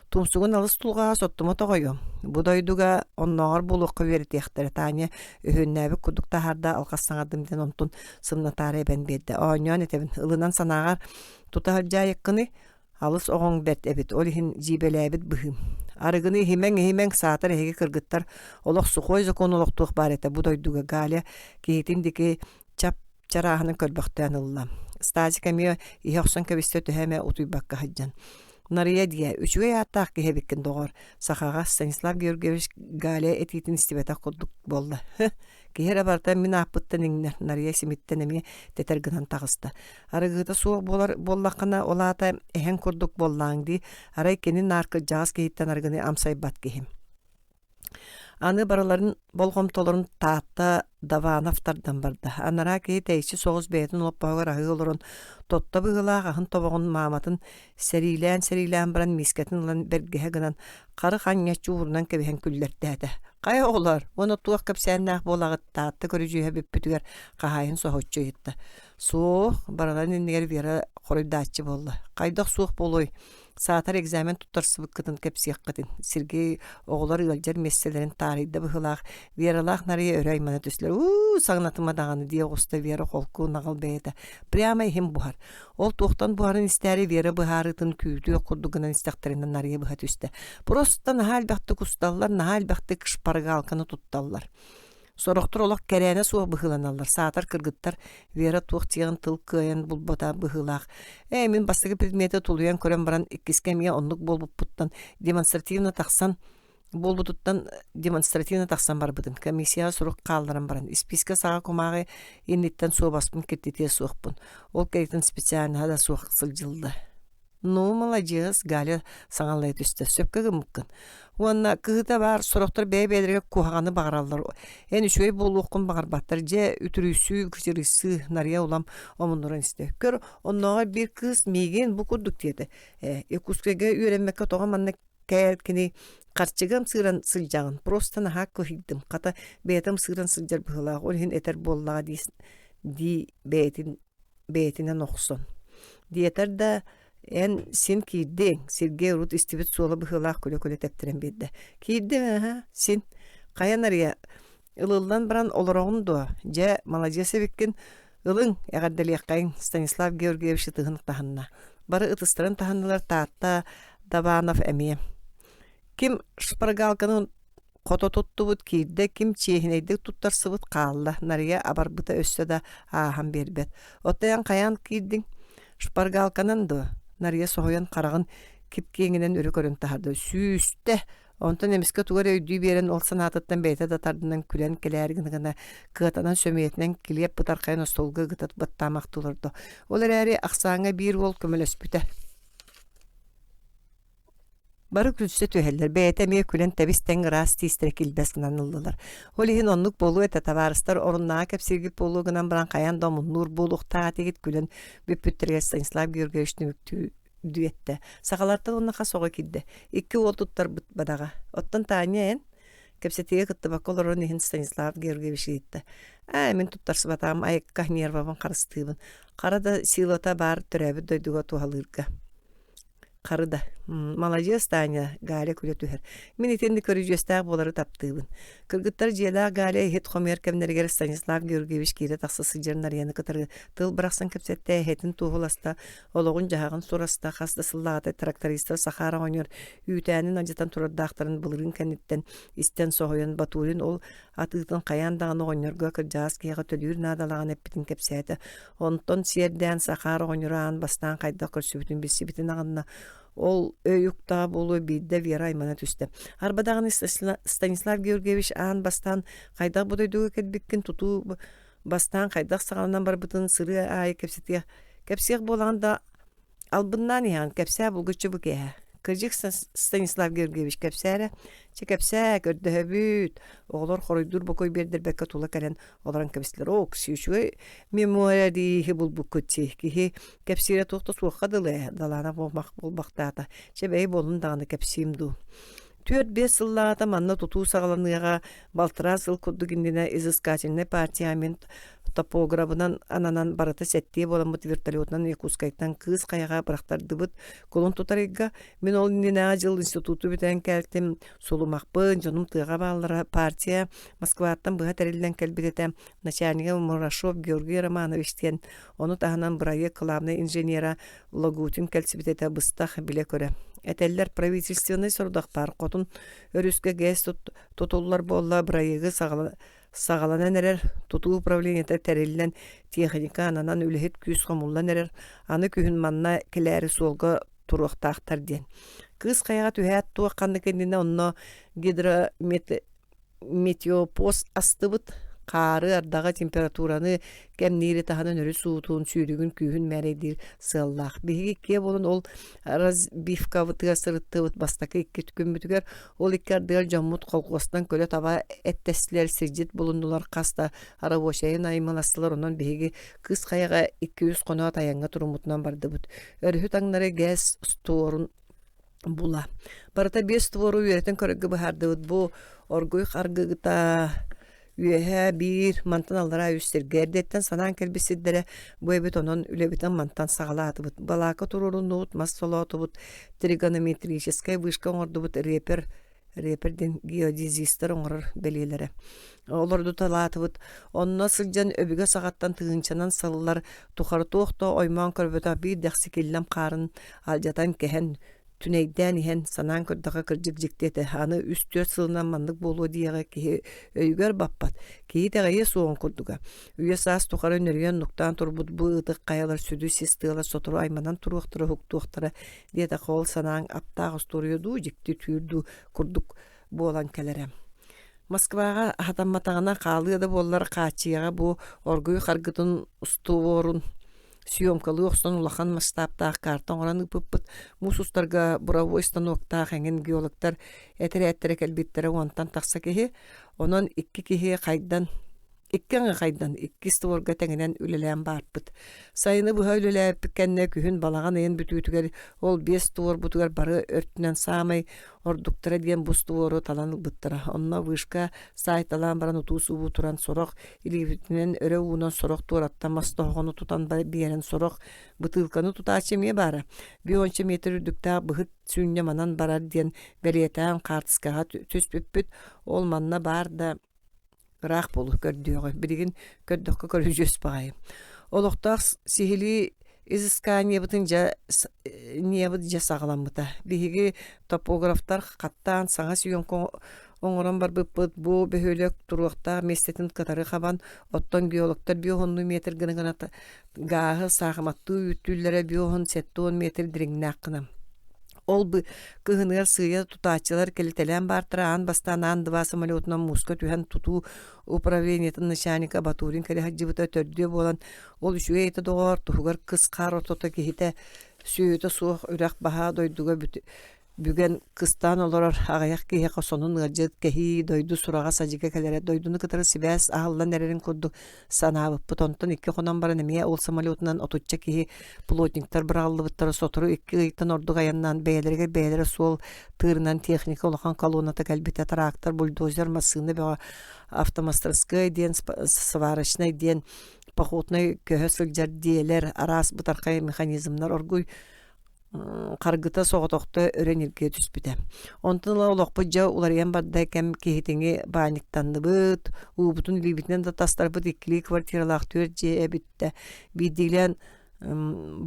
Тумсугун алыс тулҕаҕа соттума тоҕойуом. Бу дойдуга оннооҕор буолуохха үөрэтиэхтэрэ Таня өһүөннээбит курдук таһаарда алҕас саҥардым диэн онтун сымнатаары эбэн биэрдэ. Оонньоон этэбин, ылынан санааҕар тута сылдьаайыккыный? Алыс оҕоҥ бэрт эбит, ол иһин дьиибэлээбит быһыым. Арыгыны иһимэҥ-иһимэҥ, саатар эһиги кыргыттар олох сухой закон олохтуох баар этэ бу дойдуга Галя киһитин диэки чап чарааһынын көрбөхтөөн ылла. Стасик эмиэ иһэ охсон кэбистэ төһө эмэ утуйбакка сылдьан. Нарыйа диэ, үчүгэй ааттаах киһи эбиккин доҕор. Сахаҕа Станислав Георгиевич Галя этиитин истибэтэх курдук буолла. Киһи эрэ барыта мин ааппыттан иҥнэр, Нарыйа симиттэн эмиэ тэтэр гынан таҕыста. Арыгыта суох буолар буоллаххына, ол аата эһэҥ курдук буоллааҥ дии, арай кини наар кырдьаҕас киһиттэн арыгыны амсайбат киһи. Аны барыларын болҕомтолорун Таатта Даванов тардан барда. Анараа киһи тэйиччи соҕус бэйэтин олоппоһугар аһыы олорон тотто быһыылаах аһын тобоҕун мааматын сэриилээн-сэриилээн баран миискэтин ылан бэргэһэ гынан хары ханньаччы уурунан кэбиһэн күллэртээтэ. Хайа оҕолоор, уонна туох кэпсээннээх буолаҕыт Таатта көрүдьүөһэ бүппүтүгэр хаһаайын соһуччу ыйытта. Суох, барыларын иннигэр Вера хоруйдааччы буолла. Хайдах суох буолуой? Саатар экзамен туттарсыбыккытын кэпсиэххитин. Сергей оҕолор ыалдьар миэстэлэрин таарыйда быһыылаах. Вералаах Нарыйа өрө аймана түстүлэр. Уу, саҥнатыма даҕаны дии оҕуста Вера холку наҕыл бэйэтэ. Прямо иһим буһар. Ол туохтан буһарын истээри Вера быһаарыытын күүтүөх курдук гынан истэхтэринэ Нарыйа быһа түстэ. Просто наһаа элбэхтик усталлар, наһаа элбэхтик шпаргалканы тутталлар. Сорохтор олох кэрээнэ суох быһыыланаллар, саатар кыргыттар Вера туох диэҕин тыл кыайан булбата быһыылаах. Ээ, мин бастакы предмети тулуйан көрөн баран иккискэ эмиэ оннук буолбуппуттан демонстративно тахсан буолбутуттан демонстративно тахсан барбытым. Комиссияҕа сурук хаалларан баран, испиискэ саҕа кумааҕы инниттэн суобаспын киртитиэ суохпун. Ол кэриэтин специальноһа да суох сылдьылла. Ну, маладьыас, Галя саҥалыы түстэ, сөпкө гыммыккын. Уонна кыһыта баар, сорохтор бэйэ-бэйэлэригэр куһаҕаны баҕараллар. Эн үчүгэй буолуоххун баҕарбаттар. Дьэ, үтүрүйсүү, кычырыйсыы, Нарыйа улам омуннуран истэ. Көр, оннооҕор биир кыыс миигин бу курдук диэтэ. Ээ, Якутскайга үөрэммэккэ тоҕо манна кээлкини харчыга ымсыыран сылдьаҕын. Просто наһаа кыһыйдым. Хата, бэйэтэ ымсыыран сылдьар быһыылаах. Ол иһин этэр буоллаҕа дии, дии бэйэтин бэйэтинэн охсон. Диэтэр да, эн син киирдиҥ, Сергей урут истибит суола быһыылаах күлэ-күлэ тэптэрэн биэрдэ. Киирдим, аһа, син. Хайа Нарыйа, ылыллан баран олороҕун дуо? Дьэ, маладьыас эбиккин. Ылыҥ, эҕэрдэлиэххэйиҥ, Станислав Георгиевич ытыһын таһынна. Бары ытыстарын таһыннылар Таатта Даванов эмиэ. Ким шпаргалканы Хото туттубут киирдэ, ким чиэһинэйдик туттарсыбыт хаалла, Нарыйа абарбыта өссө да ааһан биэрбэт. Оттон эн хайаан киирдиҥ? Шпаргалканан дуо? Нарыйа соһуйан хараҕын кип-киэҥинэн өрө көрөн таһаарда. Сүүстэ! Онтон эмискэ тугу эрэ өйдүү биэрэн ол санаатыттан бэйэтэ да тардынан күлэн кэлээри гына-гына кыатанан сөмүйэтинэн килиэп бытархайын остуолга ыгыта баттаамахтыы олордо. Ол эрээри ахсааҥҥа биир уол көмөлөспүтэ. Бары күлсэ түһэллэр, бэйэтэ эмиэ күлэн тэбис-тэҥ ыраас тиистэрэ килбэс гынан ыллылар. Ол иһин оннук буолуо этэ, табаарыстар оруннааҕы кэпсииргит буолуо гынан баран хайаан да омуннуур буолуохтаах этигит күлэн бүппүттэригэр Станислав Георгиевич түмүктүү эттэ. Сахалартан уонна хас оҕо киирдэ? Икки уол туттарбыт бадаҕа. Оттон Таня эн? Кэпсэтиигэ кыттыбакка олорорун иһин Станислав Георгиевич ыйытта. Ээ, мин туттарсыбатаҕым, айыкка нервабын харыстыыбын. Хара да силата баар төрөөбүт дойдуга туһалыырга. Хары да. Маладьыас, Таня, Галя күлэ түһэр. Мин итинник көрүдьүөстээх буолары таптыыбын. Кыргыттар дьиэлээх Галя иһит хомуйар кэмнэригэр Станислав Георгиевич киирэ-тахса сылдьар Нарыйаны кытары тыл бырахсан кэпсэттэ, эһэтин туоһуласта, олоҕун-дьаһаҕын сураста, хас да сыллааҕыта трактористар Сахаар оҕонньор үүтээнин алдьатан турардаахтарын былырыын кэнниттэн истэн соһуйан Батурин ол атыытын хайаан даҕаны оҕонньорго кырдьаҕас киһиэхэ төлүүр наадалааҕын эппитин кэпсээтэ. Онтон сиэрдээн Сахаар оҕонньору аан бастаан хайдах көрсүбүтүн билсибитин аҕынна. Ол өй уктаҕа буолуо биирдэ Вера аймана түстэ. Арба даҕаны Станислав Георгиевич аан бастаан хайдах бу дойдуга кэлбиккин тутуу бастаан хайдах саҕаланан барбытын сырыы аайы кэпсэтиэх кэпсиэх буолаҕын да Албыннаан иһэҕин, кэпсээ булгуччу бу киэһэ. Кырдьык, Станислав Георгиевич, кэпсээ эрэ. Чэ, кэпсээ, көрдөһөбүт. Оҕолор хоруйдуур бокуой биэрдэрбэккэ тула кэлэн олорон кэбистилэр. Оо, үчүгэй мемуарииһи булбуккут дии. Киһи кэпсиирэ туох да суохха дылы ээ, Далаана буолбахтаата. Чэ, бэйи буоллун даҕаны кэпсиим дуу. Түөрт-биэс сыллааҕыта манна тутуу саҕаланыаҕа балтараа сыл курдук иннинэ изыскательнай партия мин топограбынан ананан барыта сэттиэ буоламмыт вертолетунан Якутскайтан Кыыс Хайаҕа бырахтардыбыт. Кулун тутар ыйга мин ол иннинээҕи дьыл институту бүтэрэн кэлтим, сулумахпын, дьонум тыаҕа бааллара, партия Москваттан быһа тэриллэн кэлбит этэ, начальнига Мурашов Георгий Романович диэн, ону таһынан бырайыак кылаабынай инженера Лагутин кэлсибит этэ быстах билэ-көрө. Этэллэр правительственнай сорудах баар хотун өрүскэ ГЭС тутуллар буолла бырайыагы саҕаланан эрэр тутуу управлениета тэриллэн техника ананан үлэһит күүс хомуллан эрэр аны күһүн манна кэлээри суолга туруохтаахтар диэн. Кыыс хайаҕа түһээт туох ханнык иннинэ онно гидрометеопост астыбыт. Хаары, ардаҕы, температураны кэмниири таһынан өрүс уутун, сүүрүгүн күүһүн мээрэйдиир сыаллаах. Биһиги иккиэ буолан ол разбивкабытыгар сырыттыбыт бастакы икки күммүтүгэр. Ол икки ардыгар дьоммут колхуостан көлө таба эттэстилэр, сирдьит булуннулар, хас да рабочайы наймыластылар. Онон биһиги Кыыс Хайаҕа 200 хоноот айаҥҥа туруммутунан бардыбыт. Өрүһү таҥнары ГЭС стуорун була. Барыта биэс створу үөрэтэн көрөргө быһаардыбыт. Бу оргуй харгыгыта үөһээ биир, мантан аллараа үс сиргэ. Эрдэттэн санаан кэлбит сирдэрэ бу эбит, онон үлэбитин мантан саҕалаатыбыт. Балаакка туруоруннубут, мас солоотубут, тригонометрическай вышка оҥордубут, репер репер диэн геодезистэр оҥорор бэлиэлэрэ. Олордуталаатыбыт. Онно сылдьан өбүгэ саҕаттан тыһыынчанан сыллар тухары туох да оймоон көрбөтөх биир дэхси киллэм хаарын алдьатан кэһэн түнэйдээн иһэн санаан көрдөххө кырдьык дьикти этэ. Аны үс-түөрт сылынан маннык буолуо диэҕи киһи өйүгэр баппат. Киһи итэҕэйиэ суоҕун курдуга. Үйэ-саас тухары нөрүйэн нуктаан турбут бу ытык хайалар сүдү сис тыалар сотору айманан туруохтара уһуктуохтара диэтэххэ ол санааҥ аптаах остуоруйа дуу, дьикти түүр дуу курдук буолан кэлэрэ. Москваҕа хатамматаҕына хаалыа да буоллар хааччыйаҕа бу оргуй харгытын устуорун съемкалыы охсон улахан масштабтаах карта оҥорон ыыппыппыт. Муус устарга буровой станоктаах эҥин геологтар этэрээттэрэ кэлбиттэрэ уонтан тахса киһи. Онон икки киһи хайдан икки аҥы хайдан икки створга тэҥинэн үлэлээн баарпыт. Сайыны быһа үлэлээбиппит кэннэ күһүн балаҕан ыйын бүтүүтүгэр ол биэс створбутугар бары өртүнэн саамай ордуктара диэн бу створу талан ылбыттара. Онно вышка саайталаан баран утуу-субуу туран сорох илиибитинэн өрө уунан сорох туораттан мас тоһоҕону тутан биэрэн сорох бытыылканы тутааччы эмиэ баара. Бионча метр үрдүктээх быһыт сүнньэ манан барар диэн бэлиэтээн хаартыскаҕа түспүппүт. Ол манна баар да ыраах буолу көрдүөҕү билигин көрдөххө көрүдьүөс баҕайы олохтоох сиһилии изысканиебытын дьэ ниябыт дьэ саҕаламмыта биһиги топографтар хаттаан саҥа съемка оҥорон барбыппыт бу бөһүөлэк туруохтаах миэстэтин кытары хабан оттон геологтар биоһоннуу метр гына гына гааһы саахыматтыы үүттүүллэрэ биоһон 70 метр дириҥнээх гына Ол кыһыныгар сыыйа тутааччылар кэлитэлээн баартара аан бастаан Аан-2 самолетунан мууска түһэн тутуу управлениетын начальника Батурин кэлэ сылдьыбыта төрдүө буолан ол үчүгэй этэ доҕоор туһугар кыс хаар ортото киһитэ сүөһүтэ суох үрэх баһа дойдуга бүгэн кыстаан олорор аҕыйах киһиэхэ сонун ыалдьыт кэһии дойду сураҕа-садьыга кэлэрэ дойдуну кытары сибээс аһыллан эрэрин курдук санаабыппыт. Онтон икки хонон баран эмиэ ол самолетунан отучча киһи плотниктар быраҕыллыбыттара сотору икки ыйтан ордук айаннаан бэйэлэригэр бэйэлэрэ суол тыырынан техника улахан колонната кэлбитэ трактор, бульдозер, массыына бөҕө автомастерская диэн сварочнай диэн походнай көһө сылдьар диэлэр араас бытархай механизмнар оргуй харгыта соҕотохто өрө ньиргийэ түспүтэ. Онтон ыла олохпут дьэ уларыйан барда кэм киһитиҥи баанньыктанныбыт, уубутун илиибитинэн да тастарбыт иккилии квартиралаах түөрт дьиэ эбиттэ. Биирдиилээн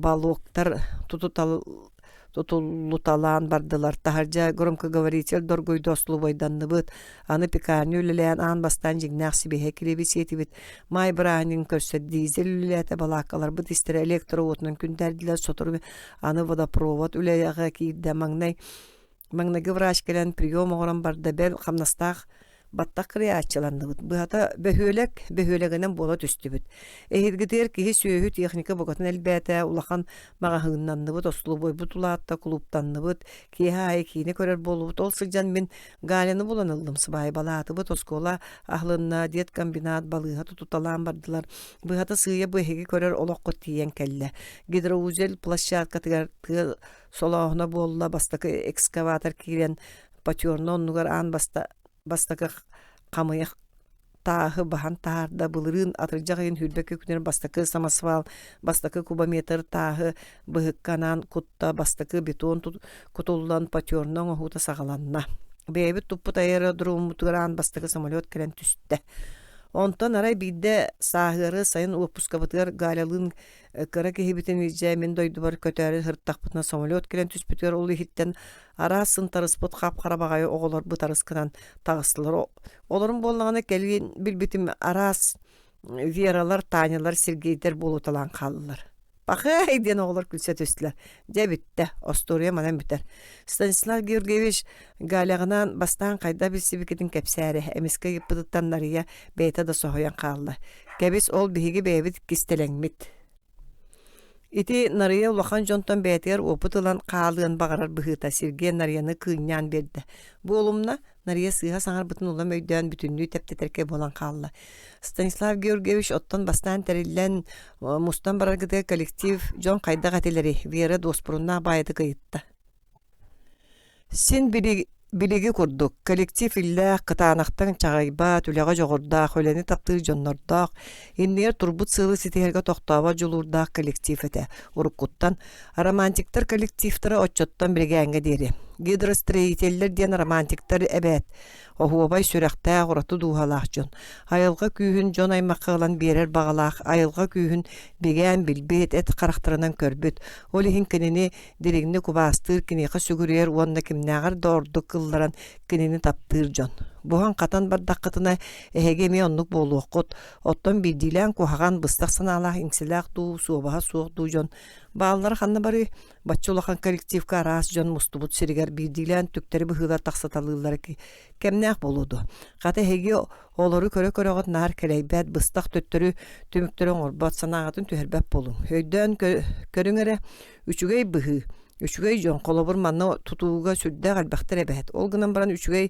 балоктар тутутал тутуллуталаан бардылар. Таһырдьа громкоговоритель доргуйда ослубайданныбыт. Аны пекарня үлэлээн аан бастаан дьиҥнээх сибиэһэй килиэби сиэтибит. Маай бырааһынньыгын көрсө дизель үлэлээтэ, балааккаларбыт истэрэ электро-уотунан күндээрдилэр, сотору аны водопровод үлэҕэ киирдэ. Маҥнай маҥнайгы врач кэлэн прием оҥорон барда, бэл хамнастаах баттах кырыйааччыланныбыт. Быһата, бөһүөлэк бөһүөлэгинэн буола түстүбүт. Эһиргитигэр киһи-сүөһү, техника букатын элбээтэ, улахан маҕаһыыннанныбыт, остолобуойбут улаатта, кулууптанныбыт, киэһэ аайы киинэ көрөр буоллубут. Ол сылдьан мин Галяны булан ыллым, сыбаайбалаатыбыт, оскуола аһылынна, деткомбинат, балыыһа тутуталаан бардылар. Быһата сыыйа бу эһиги көрөр олоххут тиийэн кэллэ. Гидроузел площадкатыгар тыа солооһуна буолла, бастакы экскаватор киирэн Патерна оннугар аан бастакы хамыйах тааһы баһан таһаарда. Былырыын атырдьах ыйын сүүрбэккэ күнүгэр бастакы самосвал, бастакы кубометр тааһы быһыкка анаан кутта, бастакы бетон кутуллан Патерна оҥоһуута саҕаланна. Бэйэбит туппут аэродроммутугар аан бастакы самолет кэлэн түстэ. Онтон арай биирдэ сааһыары сайын уоппускабытыгар Галялыын кыра киһибитин илдьэ мин дойдубар көтөөрү сырыттахпытына самолет кэлэн түспүтүгэр ол иһиттэн араас сынтарыспыт хап-хара баҕайы оҕолор бытарыс гынан таҕыстылар. Олорум буоллаҕына кэлин билбитим араас Вералар, Танялар, Сергейдэр буолуталаан хааллылар. Пахай диэн оҕолор күлсэ түстүлэр. Дьэ бүттэ, остуоруйа манан бүтэр. Станислав Георгиевич Галяҕынаан бастаан хайдах билсибиккитин кэпсээрэ, эмискэ ыйыппытыттан Нарыйа бэйэтэ да соһуйан хаалла. Кэбис, ол биһиги бэйэбит кистэлэҥмит. Ити Нарыйа улахан дьонтон бэйэтигэр уопут ылан хаалыан баҕарар быһыыта Сергей Нарыйаны кыынньаан биэрдэ. Буолумна, Нарыйа сыыһа саҥарбытын улам өйдөөн бүтүннүү тэптэтэркэй буолан хаалла. Станислав Георгиевич оттон бастаан тэриллэн, мустан бараргытыгар коллектив дьон хайдах этилэрий? Вера дуоспуруннаах баайытык ыйытта. Син билиги курдук, коллектив иллээх, кытаанахтан чаҕыйбат, үлэҕэ дьоҕурдаах, үлэни таптыыр дьоннордоох, иннигэр турбут сыалы ситиһэргэ тохтообот дьулуурдаах коллектив этэ. Уруккуттан романтиктар коллективтара оччоттон биригээҥҥэ диэри. Гидростроителлэр диэн романтиктар эбээт Оһуобай сүрэхтээх, ураты дууһалаах дьон. Айылҕа күүһүн дьон аймахха ылан биэрэр баҕалаах, айылҕа күүһүн бигээн билбит, эт харахтарынан көрбүт. Ол иһин кинини дириҥник убаастыыр, киниэхэ сүгүрүйэр уонна кимнээҕэр да ордук ылларан кинини таптыыр дьон. Буһан-хатан бардаххытына, эһиги эмиэ оннук буолуоххут. Оттон биирдиилээн куһаҕан, быстах санаалаах иҥсэлээх дуу, суобаһа суох дуу дьон бааллара ханна барыы? Бачча улахан коллективка араас дьон мустубут сиригэр биирдиилээн түктэри быһыылар тахсыталыыллара кэмнээх буолуо дуо? Хата эһиги олору көрө-көрөҕүт наар кэлэйбэт, быстах төттөрү түмүктэри оҥорбот, санааҕытын түһэрбэт буолуҥ. Өйдөөн көрүҥ эрэ, үчүгэй быһыы, үчүгэй дьон, холобур, манна тутууга сүрдээх элбэхтэр эбээт. Ол гынан баран үчүгэй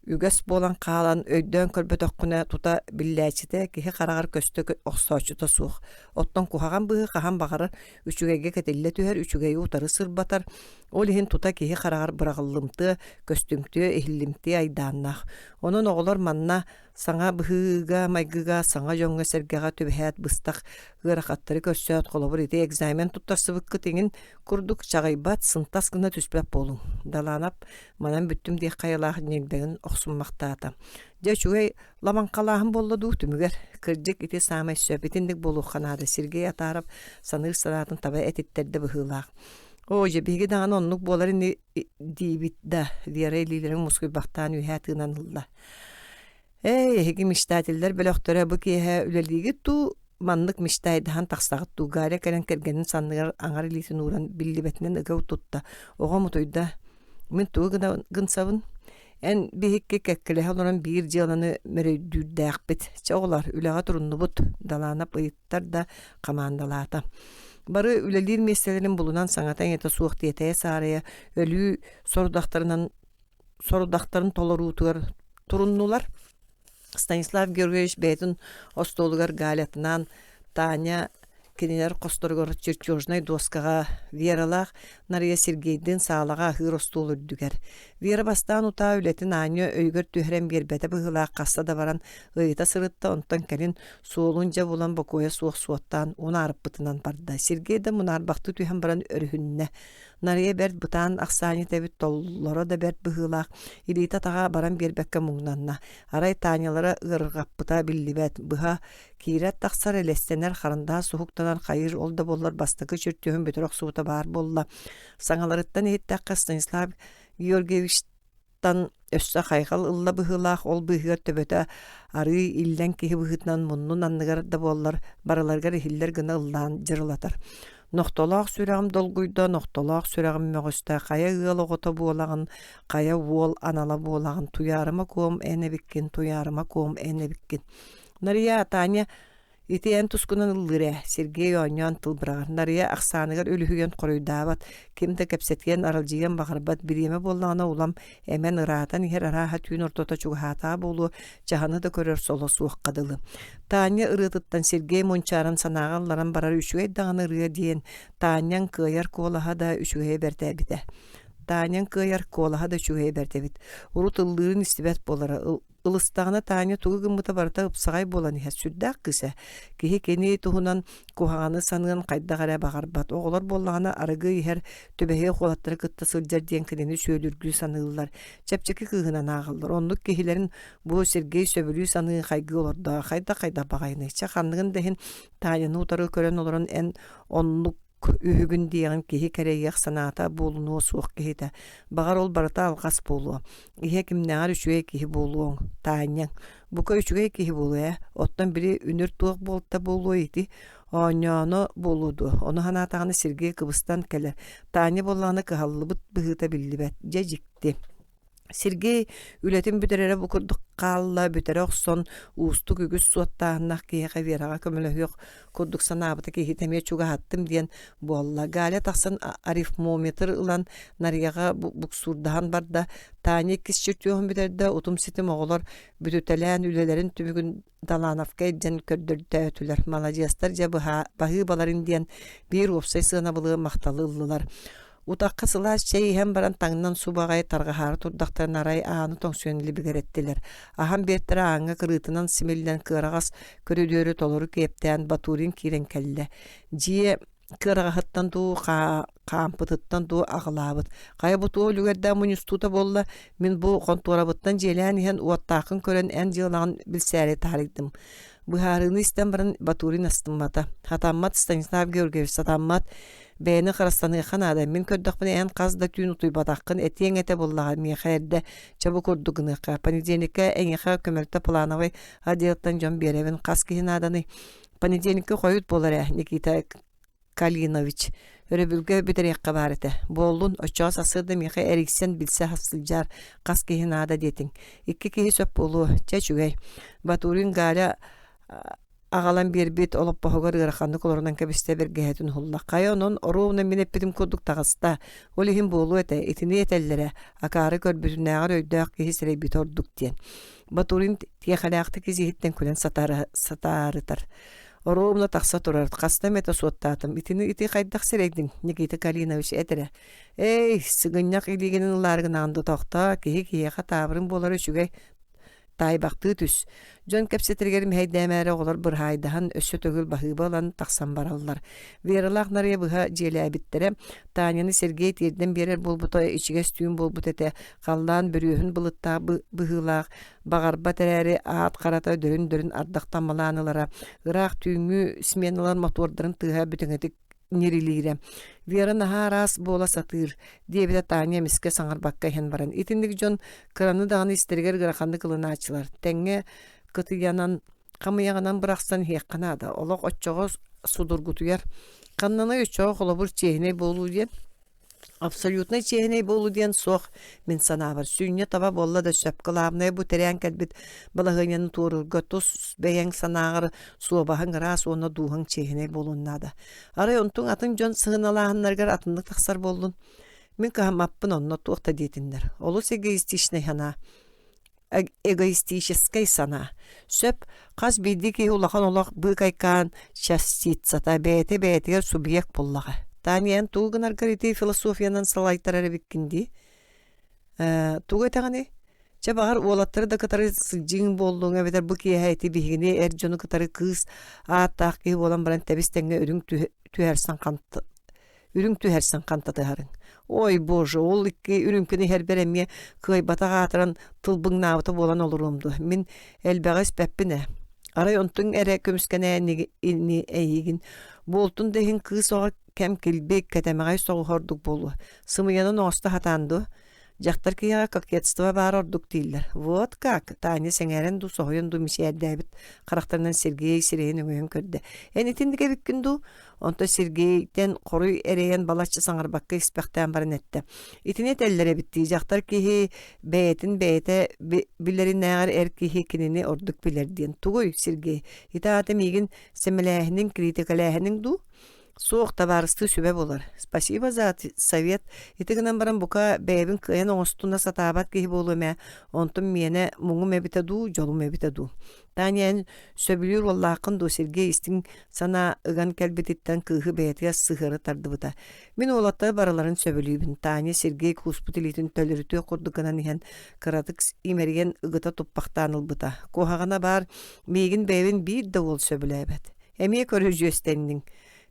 үгэс буолан хаалан өйдөөн көрбөтөххүнэ тута биллээччитэ киһи хараҕар көстө охсооччута суох. Оттон куһаҕан быһыы хаһан баҕарар үчүгэйгэ кэтиллэ түһэр, үчүгэйи утары сырбатар. Ол иһин тута киһи хараҕар быраҕыллымтыа, көстүмтүө, иһиллимтиэ айдааннаах. Онон оҕолор манна саҥа быһыыга-майгыга, саҥа дьоҥҥо-сэргэҕэ түбэһээт быстах ыарахаттары көрсөөт, холобур, ити экзамен туттарсыбыккыт иҥин курдук чаҕыйбат, сынтас гына түспэт буолуҥ. Далаанап манан бүттүм диэх хайалаах ньилбэгин охсуммахтаата. Дьэ үчүгэй ламаҥхалааһын буолла дуу түмүгэр? Кырдьык ити саамай сөп, итинник буолуохха наада, Сергей Атаров саныыр санаатын таба этиттэрдэ быһыылаах. Оо, дьэ биһиги даҕаны оннук буолар ини диибит да, Вера илиилэрин мускуйбахтаан үөһээ тыынан ылла. Эй, эһиги мечтателлэр бөлөхтөрө бу киэһэ үлэлиигит дуу, маннык мечтайдаһан тахсаҕыт дуу? Галя кэлэн кэргэнин санныгар аҥар илиитин ууран биллибэтинэн ыга тутта. Оҕом утуйда. Мин тугу гына гынсабын? Эн биһикки кэккэлэһэ олорон биир дьыаланы мөрөйдүүрдээхпит. Чэ, оҕолор, үлэҕэ туруннубут, Далаанап ыйыттар да хамаандалаата. Бары үлэлиир миэстэлэрин булунан саҥата-иҥэтэ суох тиэтэйэ-саарайа өлүү сорудахтарынан сорудахтарын толоруутугар туруннулар. Станислав Георгиевич бэйэтин остуолугар Галятынаан Таня кинилэр хосторугар чертежнай дуоскаҕа Вералаах Нарыйа Сергейдиин саалаҕа аһыыр остуол үрдүгэр. Вера бастаан утаа үлэтин аанньа өйүгэр түһэрэн биэрбэтэ быһыылаах хаста да баран ыйыта сырытта, онтон кэлин суолун дьэ булан бокуойа суох суоттаан унаарыппытынан барда. Сергей да мунаарбахтыы түһэн баран өрүһүннэ. Нарыйа бэрт бытаан ахсаанньыт эбит, толлоро да бэрт быһыылаах, илиитэ-атаҕа баран биэрбэккэ муҥнанна. Арай Танялара ыарырҕаппыта биллибэт, быһа киирэр-тахсар, элэстэнэр, харандаас уһуктанар хайыыр ол да буоллар бастакы чертеһун бүтэрэ охсубута баар буолла. Саҥаларыттан иһиттэххэ Станислав Георгиевич тан өссө хайҕал ылла быһыылаах, ол быыһыгар төбөтө арыый иллэҥ киһи быһыытынан муннун анныгар да буоллар барыларыгар иһиллэр гына ыллаан дьырылатар. Нохтолоох сүрэҕим долгуйда, нохтолоох сүрэҕим мөҕүстэ, хайа ыал оҕото буолаҕын, хайа уол анала буолаҕын, туйаарыма куом эн эбиккин, туйаарыма куом эн эбиккин. Нарыйа, Таня Ити эн тускунан ыллыыр ээ, Сергей оонньоон тыл быраҕар. Нарыйа ахсааныгар үлүһүйэн хоруйдаабат, ким да кэпсэтиэн, аралдьыйыан баҕарбат, бириэмэ буоллаҕына улам эмэн ыраатан иһэр арааһа түүн ортото чугаһаатаҕа буолуо, чаһыны да көрөр соло суохха дылы. Таня ырыатыттан Сергей мунчааран санааҕа ылларан барар үчүгэй даҕаны ырыа диэн, Таняҥ кыайар куолаһа да үчүгэйэ бэрт эбитэ. Таняҥ кыайар куолаһа да үчүгэйэ бэрт эбит. Урут ыллыырын истибэт буолара, Ылыстаҕына Таня тугу гыммыта барыта ыпсаҕай буолан иһэр сүрдээх кыыс ээ. Киһи кини туһунан куһаҕаны саныан хайдах эрэ баҕарбат. Оҕолор буоллаҕына арыгы иһэр, түбэһиэх уолаттары кытта сылдьар диэн кинини сүөлүргүү саныыллар. Чэпчэки кыыһынан ааҕаллар. Оннук киһилэрин бу Сергей сөбүлүү саныы хайгыы олордо. Хайдах-хайдах баҕайыный? Чэ ханныгын да иһин Таняны утары көрөн олорон эн оннук үһүгүн диэҕин киһи кэрэйиэх санаата буолунуо суох киһитэ. Баҕар ол барыта алҕас буолуо. Иһэ кимнээҕэр үчүгэй киһи буолуоҥ, Таанньаҥ. Бука үчүгэй киһи буолуо ээ. Оттон били үнүр туох буолта буолуой ити? Оонньооно буолуо дуо? Ону санаатаҕына Сергей кыбыстан кэлэр. Таня буоллаҕына кыһаллыбыт быһыыта биллибэт. Дьэ дьикти. Сергей үлэтин бүтэрэрэ бу курдук хаалла, бүтэрэ охсон, уустук үгүс суоттааһыннаах киһиэхэ Вераҕа көмөлөһүөх курдук санаабыта киһитэ эмиэ чугаһаттым диэн буолла. Галя тахсан арифмометр ылан Нарыйаҕа буксуурдаһан барда. Таня иккис чертеһун бүтэрдэ, утум-ситим оҕолор бүтүтэлээн үлэлэрин түмүгүн Талановка илдьэн көрдөрдөөтүлэр. Маладьыастар дьэ баһыыбаларын диэн биир уопсай сыанабылы махталы ыллылар. Утахха сылаас чэй иһэн баран таҥнан субаҕай тарҕаһаары турдахтарына арай ааны тоҥсуйан либигирэттилэр. Аһан биэртэрэ ааҥҥа кырыытынан симиллэн кыараҕас көрүдүөрү толору киэптээн Батурин киирэн кэллэ. Дьиэ кыараҕаһыттан дуу, хаампытыттан дуу аҕылаабыт. Хайа бу туох үлүгэрдээх мунньустуута буолла, мин бу хонтуорабыттан дьиэлээн иһэн уоттааххын көрөн эн дьыалаҕын билсээри таарыйдым. Быһаарыыны истэн баран Батурин астыммата. Хатаммат Станислав Георгиевич сатаммат. Бэйэни харыстаныахха наада. Мин көрдөхпүнэ эн хас да түүн утуйбатаххын этиэҥ этэ буоллаҕа миэхэ эрдэ чэ бу курдук гыныахха. Понедельникка эйиэхэ көмөлтө плановай отделтан дьон биэрэбин. Хас киһи нааданый? Понедельникка хойут буолар ээ, Никита Калинович. Өрөбүлгэ бүтэриэххэ баар этэ. Буоллун, оччоҕо сарсыарда миэхэ эрийсэн билсэ сылдьаар, хас киһи наада диэтиҥ. Икки киһи сөп буолуо, чэ үчүгэй. Батурин Галя аҕалан биэрбит олоппоһугар ыараханнык олорунан кэбистэ бэргэһэтин уһулла. Хайа онон оруобуна мин эппитим курдук таҕыста. Ол иһин буолуо этэ, итини этэллэрэ, акаары көрбүтүнээҕэр өйдөөх киһи сэрэйбитэ ордук диэн. Батурин тиэхэлээхтик ис-иһиттэн күлэн сатаарытар. Оруобуна тахса турар, хаста эмэтэ суоттаатым. Итини ити хайдах сирэйдиҥ, Никита Калинович эт эрэ. Эй, сыгынньах илиигинэн ылаары гынаҕын да тохтоо, киһи киһиэхэ таабырын буолара үчүгэй таайбахтыы түс. Дьон кэпсэтэригэр мэһэйдээмээри оҕолор бырһаайдаһан өссө төгүл баһыыба ылан тахсан бараллар. Вералаах Нарыйа быһа дьиэлээбиттэрэ. Таняны Сергей тиэрдэн биэрэр буолбута ичигэс түүн буолбут этэ. Халлаан бүрүөһүн былыттаах быһыылаах, баҕарбат эрээри аат харата дөрүн-дөрүн ардах таммалаан ылара, ыраах түүҥҥү сменалар мотуордарын тыаһа бүтэҥитик ньирилиирэ. Вера наһаа араас буола сатыыр, диэбитэ Таня эмискэ саҥарбакка иһэн баран. Итинник дьон кыраны даҕаны истэригэр ыараханнык ылынааччылар. Тэҥҥэ кытыйанан, хамыйаҕынан бырахсан иһиэххэ наада. Олох оччоҕо судургутуйар. Ханнанай оччоҕо холобур чиэһинэй буолуу диэн Абсолютнай чиэһинэй буолуу диэн суох, мин санаабар. Сүнньэ таба буолла да сөп. Кылаабынайа бу тэрээн кэлбит балаһыанньаны туоруурга тус бэйэҥ санааҕар суобаһыҥ ыраас уонна дууһаҥ чиэһинэй буолуон наада. Арай онтуҥ атын дьон сыһыаналааһыннарыгар атыннык тахсар буоллун? Мин кыһаммаппын онно туох да диэтиннэр. Олус эгоистичнай санаа. Эгоистическай санаа. Сөп, хас биирдии киһи улахан олох быыкайкаан частицата бэйэтэ бэйэтигэр субъект буоллаҕа. Таня, эн тугу гынаргар ити философиянан салайтарар эбиккин дии? Ээ, тугу этэҕиний? Чэ, баҕар, уолаттары да кытары сылдьыыҥ буоллуҥ эбэтэр бу киэһэ ити биһигини эр дьону кытары кыыс ааттаах киһи буолан баран тэбис-тэҥҥэ үрүҥ түһэрсэн үрүҥ түһэрсэн хантатыһарыҥ. Ой, боже, ол икки үрүҥкүнү иһэрбэр эмиэ кыайбатах аатыран тылбыҥнаабыта буолан олоруом дуо? Мин элбэҕи испэппин ээ. Арай онтуҥ эрэ көмүскэнэ ини эйигин. Буолтун да иһин кыыс оҕо кэм килбик, кэтэмэҕэй соҕуһа ордук буолуо. Сымыйанан оҥосто сатаан дуо? Дьахтар киһиэхэ кокетство баара ордук дииллэр. Вот как, Таня сэҥээрэн дуу, соһуйан дуу мичээрдээбит харахтарынан Сергей сирэйин өҥөйөн көрдө. Эн итинник эбиккин дуу? Онтон Сергейтэн хоруй эрэйэн балачча саҥарбакка испэхтээн баран эттэ. Итини этэллэр эбит дии, дьахтар киһи бэйэтин бэйэтэ билэринээҕэр эр киһи кинини ордук билэр диэн. Тугуй, Сергей? Ити аата миигин сэмэлээһиниҥ, критикалээһиниҥ дуу? Суох, табаарыстыы сүбэ буолар. Спасибо за совет. Ити гынан баран бука бэйэбин кыайан оҥостуна сатаабат киһи буолуом ээ. Онтум миэнэ муҥум эбитэ дуу, дьолум эбитэ дуу. Таня эн сөбүлүүр уоллааххын дуу Сергей истиҥ санаа ыган кэлбититтэн кыыһы бэйэтигэр сыһыары тардыбыта. Мин уолаттары барыларын сөбүлүүбүн. Таня Сергей кууспут илиитин төлөрүтүөх курдук гынан иһэн кыратык имэрийэн ыгыта туппахтаан ылбыта. Куһаҕана баар, миигин бэйэбин биир да уол сөбүлээбэт. Эмиэ көрүдьүөстэнниҥ.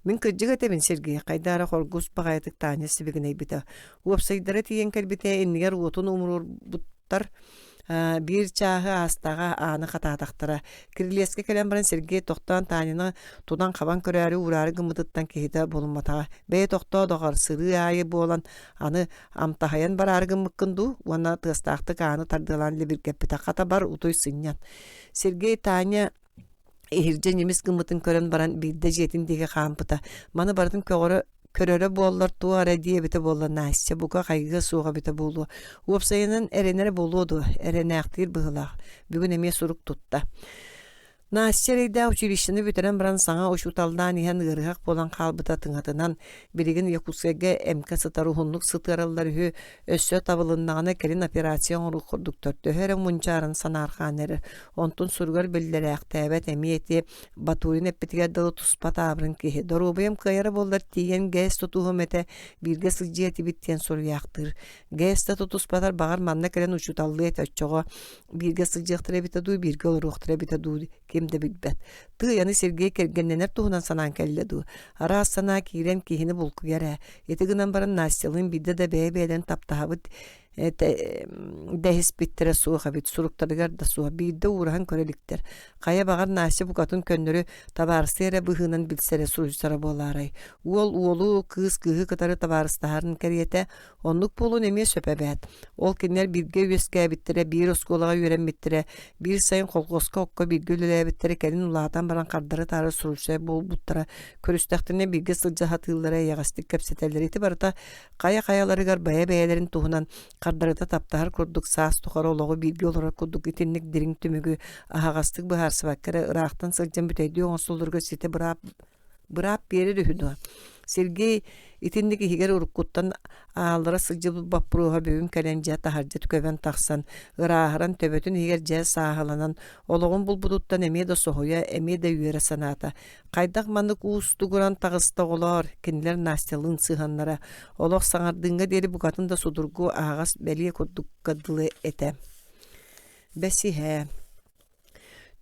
Мин кырдьык этэбин, Сергей, хайдах эрэ хоргус баҕайытык Таня сибигинэйбитэ. Уопсайдара тиийэн кэлбитэ, иннигэр уотун умуруорбуттар. Биир чааһы аастаҕа ааны хатаатахтара. Кирилиэскэ кэлэн баран Сергей тохтоон Таняны тутан-хабан көрөөрү уураары гыммытыттан киһитэ булумматаҕа. Бэйэ тохтоо доҕор, сырыы аайы буолан аны амтаһайан бараары гыммыккын дуу уонна тыастаахтык ааны тардыалаан либиргэппитэ. Хата бар утуй сынньан. Сергей Таня иһирдьэ ньимис гыммытын көрөн баран биирдэ дьиэтин диэки хаампыта. Маны барытын көҕөрө көрөрө буоллар туох эрэ диэбитэ буолла Настя бука хайгыа суох эбитэ буолуо. Уопсайынан эрэнэрэ буолуо дуо? Эрэнээхтиир быһыылаах. Бүгүн эмиэ сурук тутта. Настя эрэйдээх училищены бүтэрэн баран саҥа учууталлаан иһэн ыарыһах буолан хаалбыта тыҥатынан, билигин Якутскайга эмкэ сытар уһуннук сытыараллар үһү, өссө табылыннаҕына кэлин операция оҥоруох курдуктар, төһө эрэ мунчааран санаарҕаан эрэр. Онтун суругар биллэрээхтээбэт эмиэ ити Батурин эппитигэр дылы туспа таабырын киһи. Доруобуйам кыайара буоллар тиийэн ГЭС тутуһум этэ, бииргэ сылдьыа этибит диэн суруйаахтыыр. ГЭС да тутуспатар баҕар манна кэлэн учууталлыа этэ оччоҕо бииргэ сылдьыахтара эбитэ дуу, бииргэ олоруохтара эбитэ дуу ким да билбэт. Тыый, аны Сергей кэргэннэнэр туһунан санаан кэллэ дуу? Араас санаа киирэн киһини булкуйар ээ. Ити гынан баран Настялыын биирдэ да бэйэ-бэйэлэрин таптаһабыт дэһиспиттэрэ суох эбит, суруктарыгар да суох, биирдэ уураһан көрө иликтэр. Хайа баҕар Настя букатын көннөрү табаарыстыы эрэ быһыынан билсэрэ суруйсара буолаарай. Уол уолу, кыыс кыыһы кытары табаарыстаһарын кэриэтэ, Оннук буолуон эмиэ сөп эбээт. Ол кинилэр бииргэ үөскээбиттэрэ, биир оскуолаҕа үөрэммиттэрэ, биир сайын колхуоска окко бииргэ үлэлээбиттэрэ, кэлин улаатан баран хардары-таары суруйсар буолбуттара, көрүстэхтэринэ бииргэ сылдьа сатыыллара, эйэҕэстик кэпсэтэллэрэ. Ити барыта хайа-хайаларыгар бэйэ-бэйэлэрин туһунан хардарыта таптаһар курдук саас тухары олоҕу бииргэ олорор курдук итинник дириҥ түмүгү аһаҕастык быһаарсыбакка эрэ ыраахтан сылдьан бүтэйдии оҥостоллоругар ситэ быраап Быраап биэрэр үһү дуо? Сергей итинник иһигэр уруккуттан ааллара сылдьыбыт боппуруоһа бүгүн кэлэн дьэ таһырдьа көбөн тахсан, ырааһыран төбөтүн иһигэр дьэ сааһыланан, олоҕун булбутуттан эмиэ да соһуйа, эмиэ да үөрэ санаата. Хайдах маннык уустугуран таҕыста оҕолоор, кинилэр Настялыын сыһыаннара олох саҥардыыҥҥа диэри букатын да судургу аһаҕас бэлиэ курдукка дылы этэ. Бэсиһэ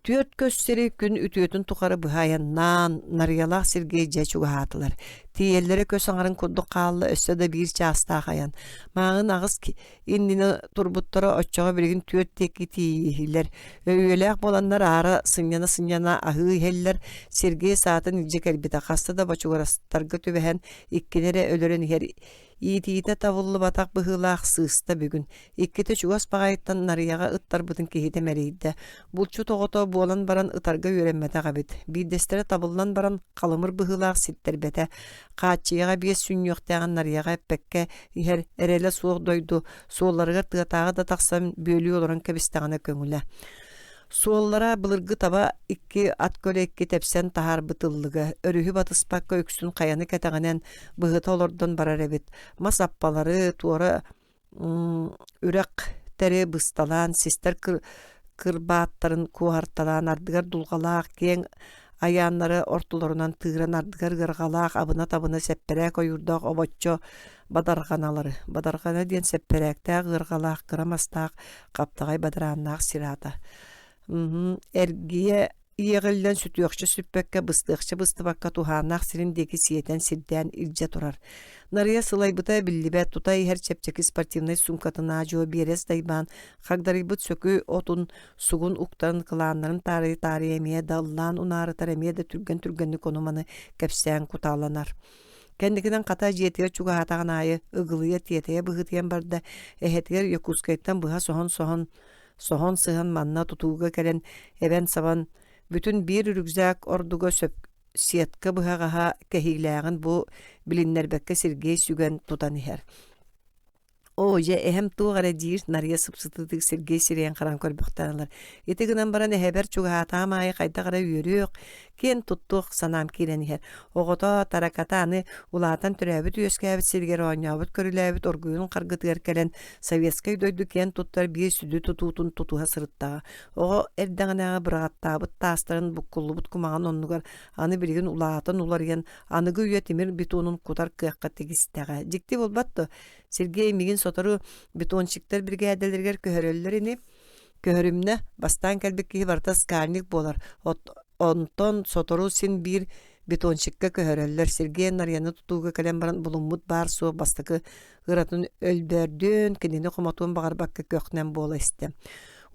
Түөрт көс сири күн үтүөтүн тухары быһа айаннаан, Нарыйалаах Сергей дьэ чугаһаатылар. Тиийэллэрэ көс аҥарын курдук хаалла, өссө да биир чаастаах айан. Мааҕын аҕыс иннинэ турбуттара оччоҕо билигин түөрт диэки тиийиһилэр. Өйүөлээх буоланнар аара сынньана-сынньана аһыы иһэллэр. Сергей саатын илдьэ кэлбитэ, хаста да бочугурастарга түбэһэн иккини эрэ өлөрөн иһэр Иитиитэ табыллыбатах быһыылаах сыыста бүгүн. Иккитэ чугас баҕайыттан Нарыйаҕа ыттарбытын киһитэ мэлийдэ. Булчут оҕото буолан баран ытарга үөрэммэтэх эбит. Биирдэстэрэ табыллан баран халымыр быһыылаах ситтэрбэтэ. Хааччыйаҕа биэс сүнньүөхтээҕин Нарыйаҕа эппэккэ иһэр эрэлэ суох дойду суолларыгар тыатааҕы да тахсан бүөлүү олорон кэбистэҕинэ көҥүлэ. Суоллара былыргы таба икки ат көлө икки тэпсэн таһаарбыт ыллыга, өрүһү батыспакка үксүн хайаны кэтэҕинэн быһыта олордон барар эбит. Мас аппалары, туора үрэхтэри бысталаан, систэр кырбааттарын куоһарталаан, ардыгар дулҕалаах киэҥ айааннары ортолорунан тыыран, ардыгар ыарҕалаах абына-табына сэппэрээк ойуурдаах обоччо бадарҕаналары, бадарҕана диэн сэппэрээктээх ыарҕалаах кыра мастаах хаптаҕай бадарааннаах сир аата. Эргийэ иэҕиллэн сүтүөхчэ сүппэккэ, быстыахча быстыбакка туһааннаах сирин диэки сиэтэн сирдээн илдьэ турар. Нарыйа сылайбыта биллибэт, тута иһэр чэпчэки спортивнай суумкатын аа-дьуо биэрэс дайбаан, хагдарыйбыт сөкү отун сугун уктан кылааннарын таарыйа-таарыйа эмиэ да ыллаан унаарытар, эмиэ да түргэн-түргэнник ону-маны кэпсээн кутааланар. Кэнникинэн хата дьиэтигэр чугаһаатаҕын аайы ыгылыйа тиэтэйэ быһыытыйан барда, эһэтигэр Якутскайтан быһа соһон-соһон, соһон сыһан манна тутууга кэлэн эбэн-сабан бүтүн биир рюкзак ордуга сөп сетка быһаҕаһа кэһиилээҕин бу билиннэрбэккэ Сергей сүгэн тутан иһэр. Оо, дьэ, эһэм туох эрэ диир, Нарыйа сыпсытытык Сергей сирэйин харан көрбөхтөөн ылар. Ити гынан баран эһэбэр чугаһаатаҕым аайы хайдах эрэ үөрүөх, киэн туттуох санаам киирэн иһэр. Оҕото, тараката аны улаатан төрөөбүт-үөскээбит сиригэр оонньообут-көрүлээбит оргуйун харгытыгар кэлэн советскай дойду киэн туттар биир сүдү тутуутун тутуһа сырыттаҕа. Оҕо эрдэҕинээҕи быраҕаттаабыт таастарын буккуллубут кумаҕын оннугар аны билигин улаатан уларыйан аныгы үйэ тимир бетонун кутар кыахха тигистэҕэ. Дьикти буолбат дуо? Сергей миигин сотору бетонщиктар биригээдэлэригэр көһөрөллөр ини. Көһөрүмнэ, бастаан кэлбит киһи барыта скальник буолар. Онтон сотору син биир бетонщикка көһөрөллөр. Сергей Нарыйаны тутууга кэлэн баран булуммут баар-суох бастакы ыратын өлбөөрдүөн, кинини хомотуон баҕарбакка көхнөн буола истэ.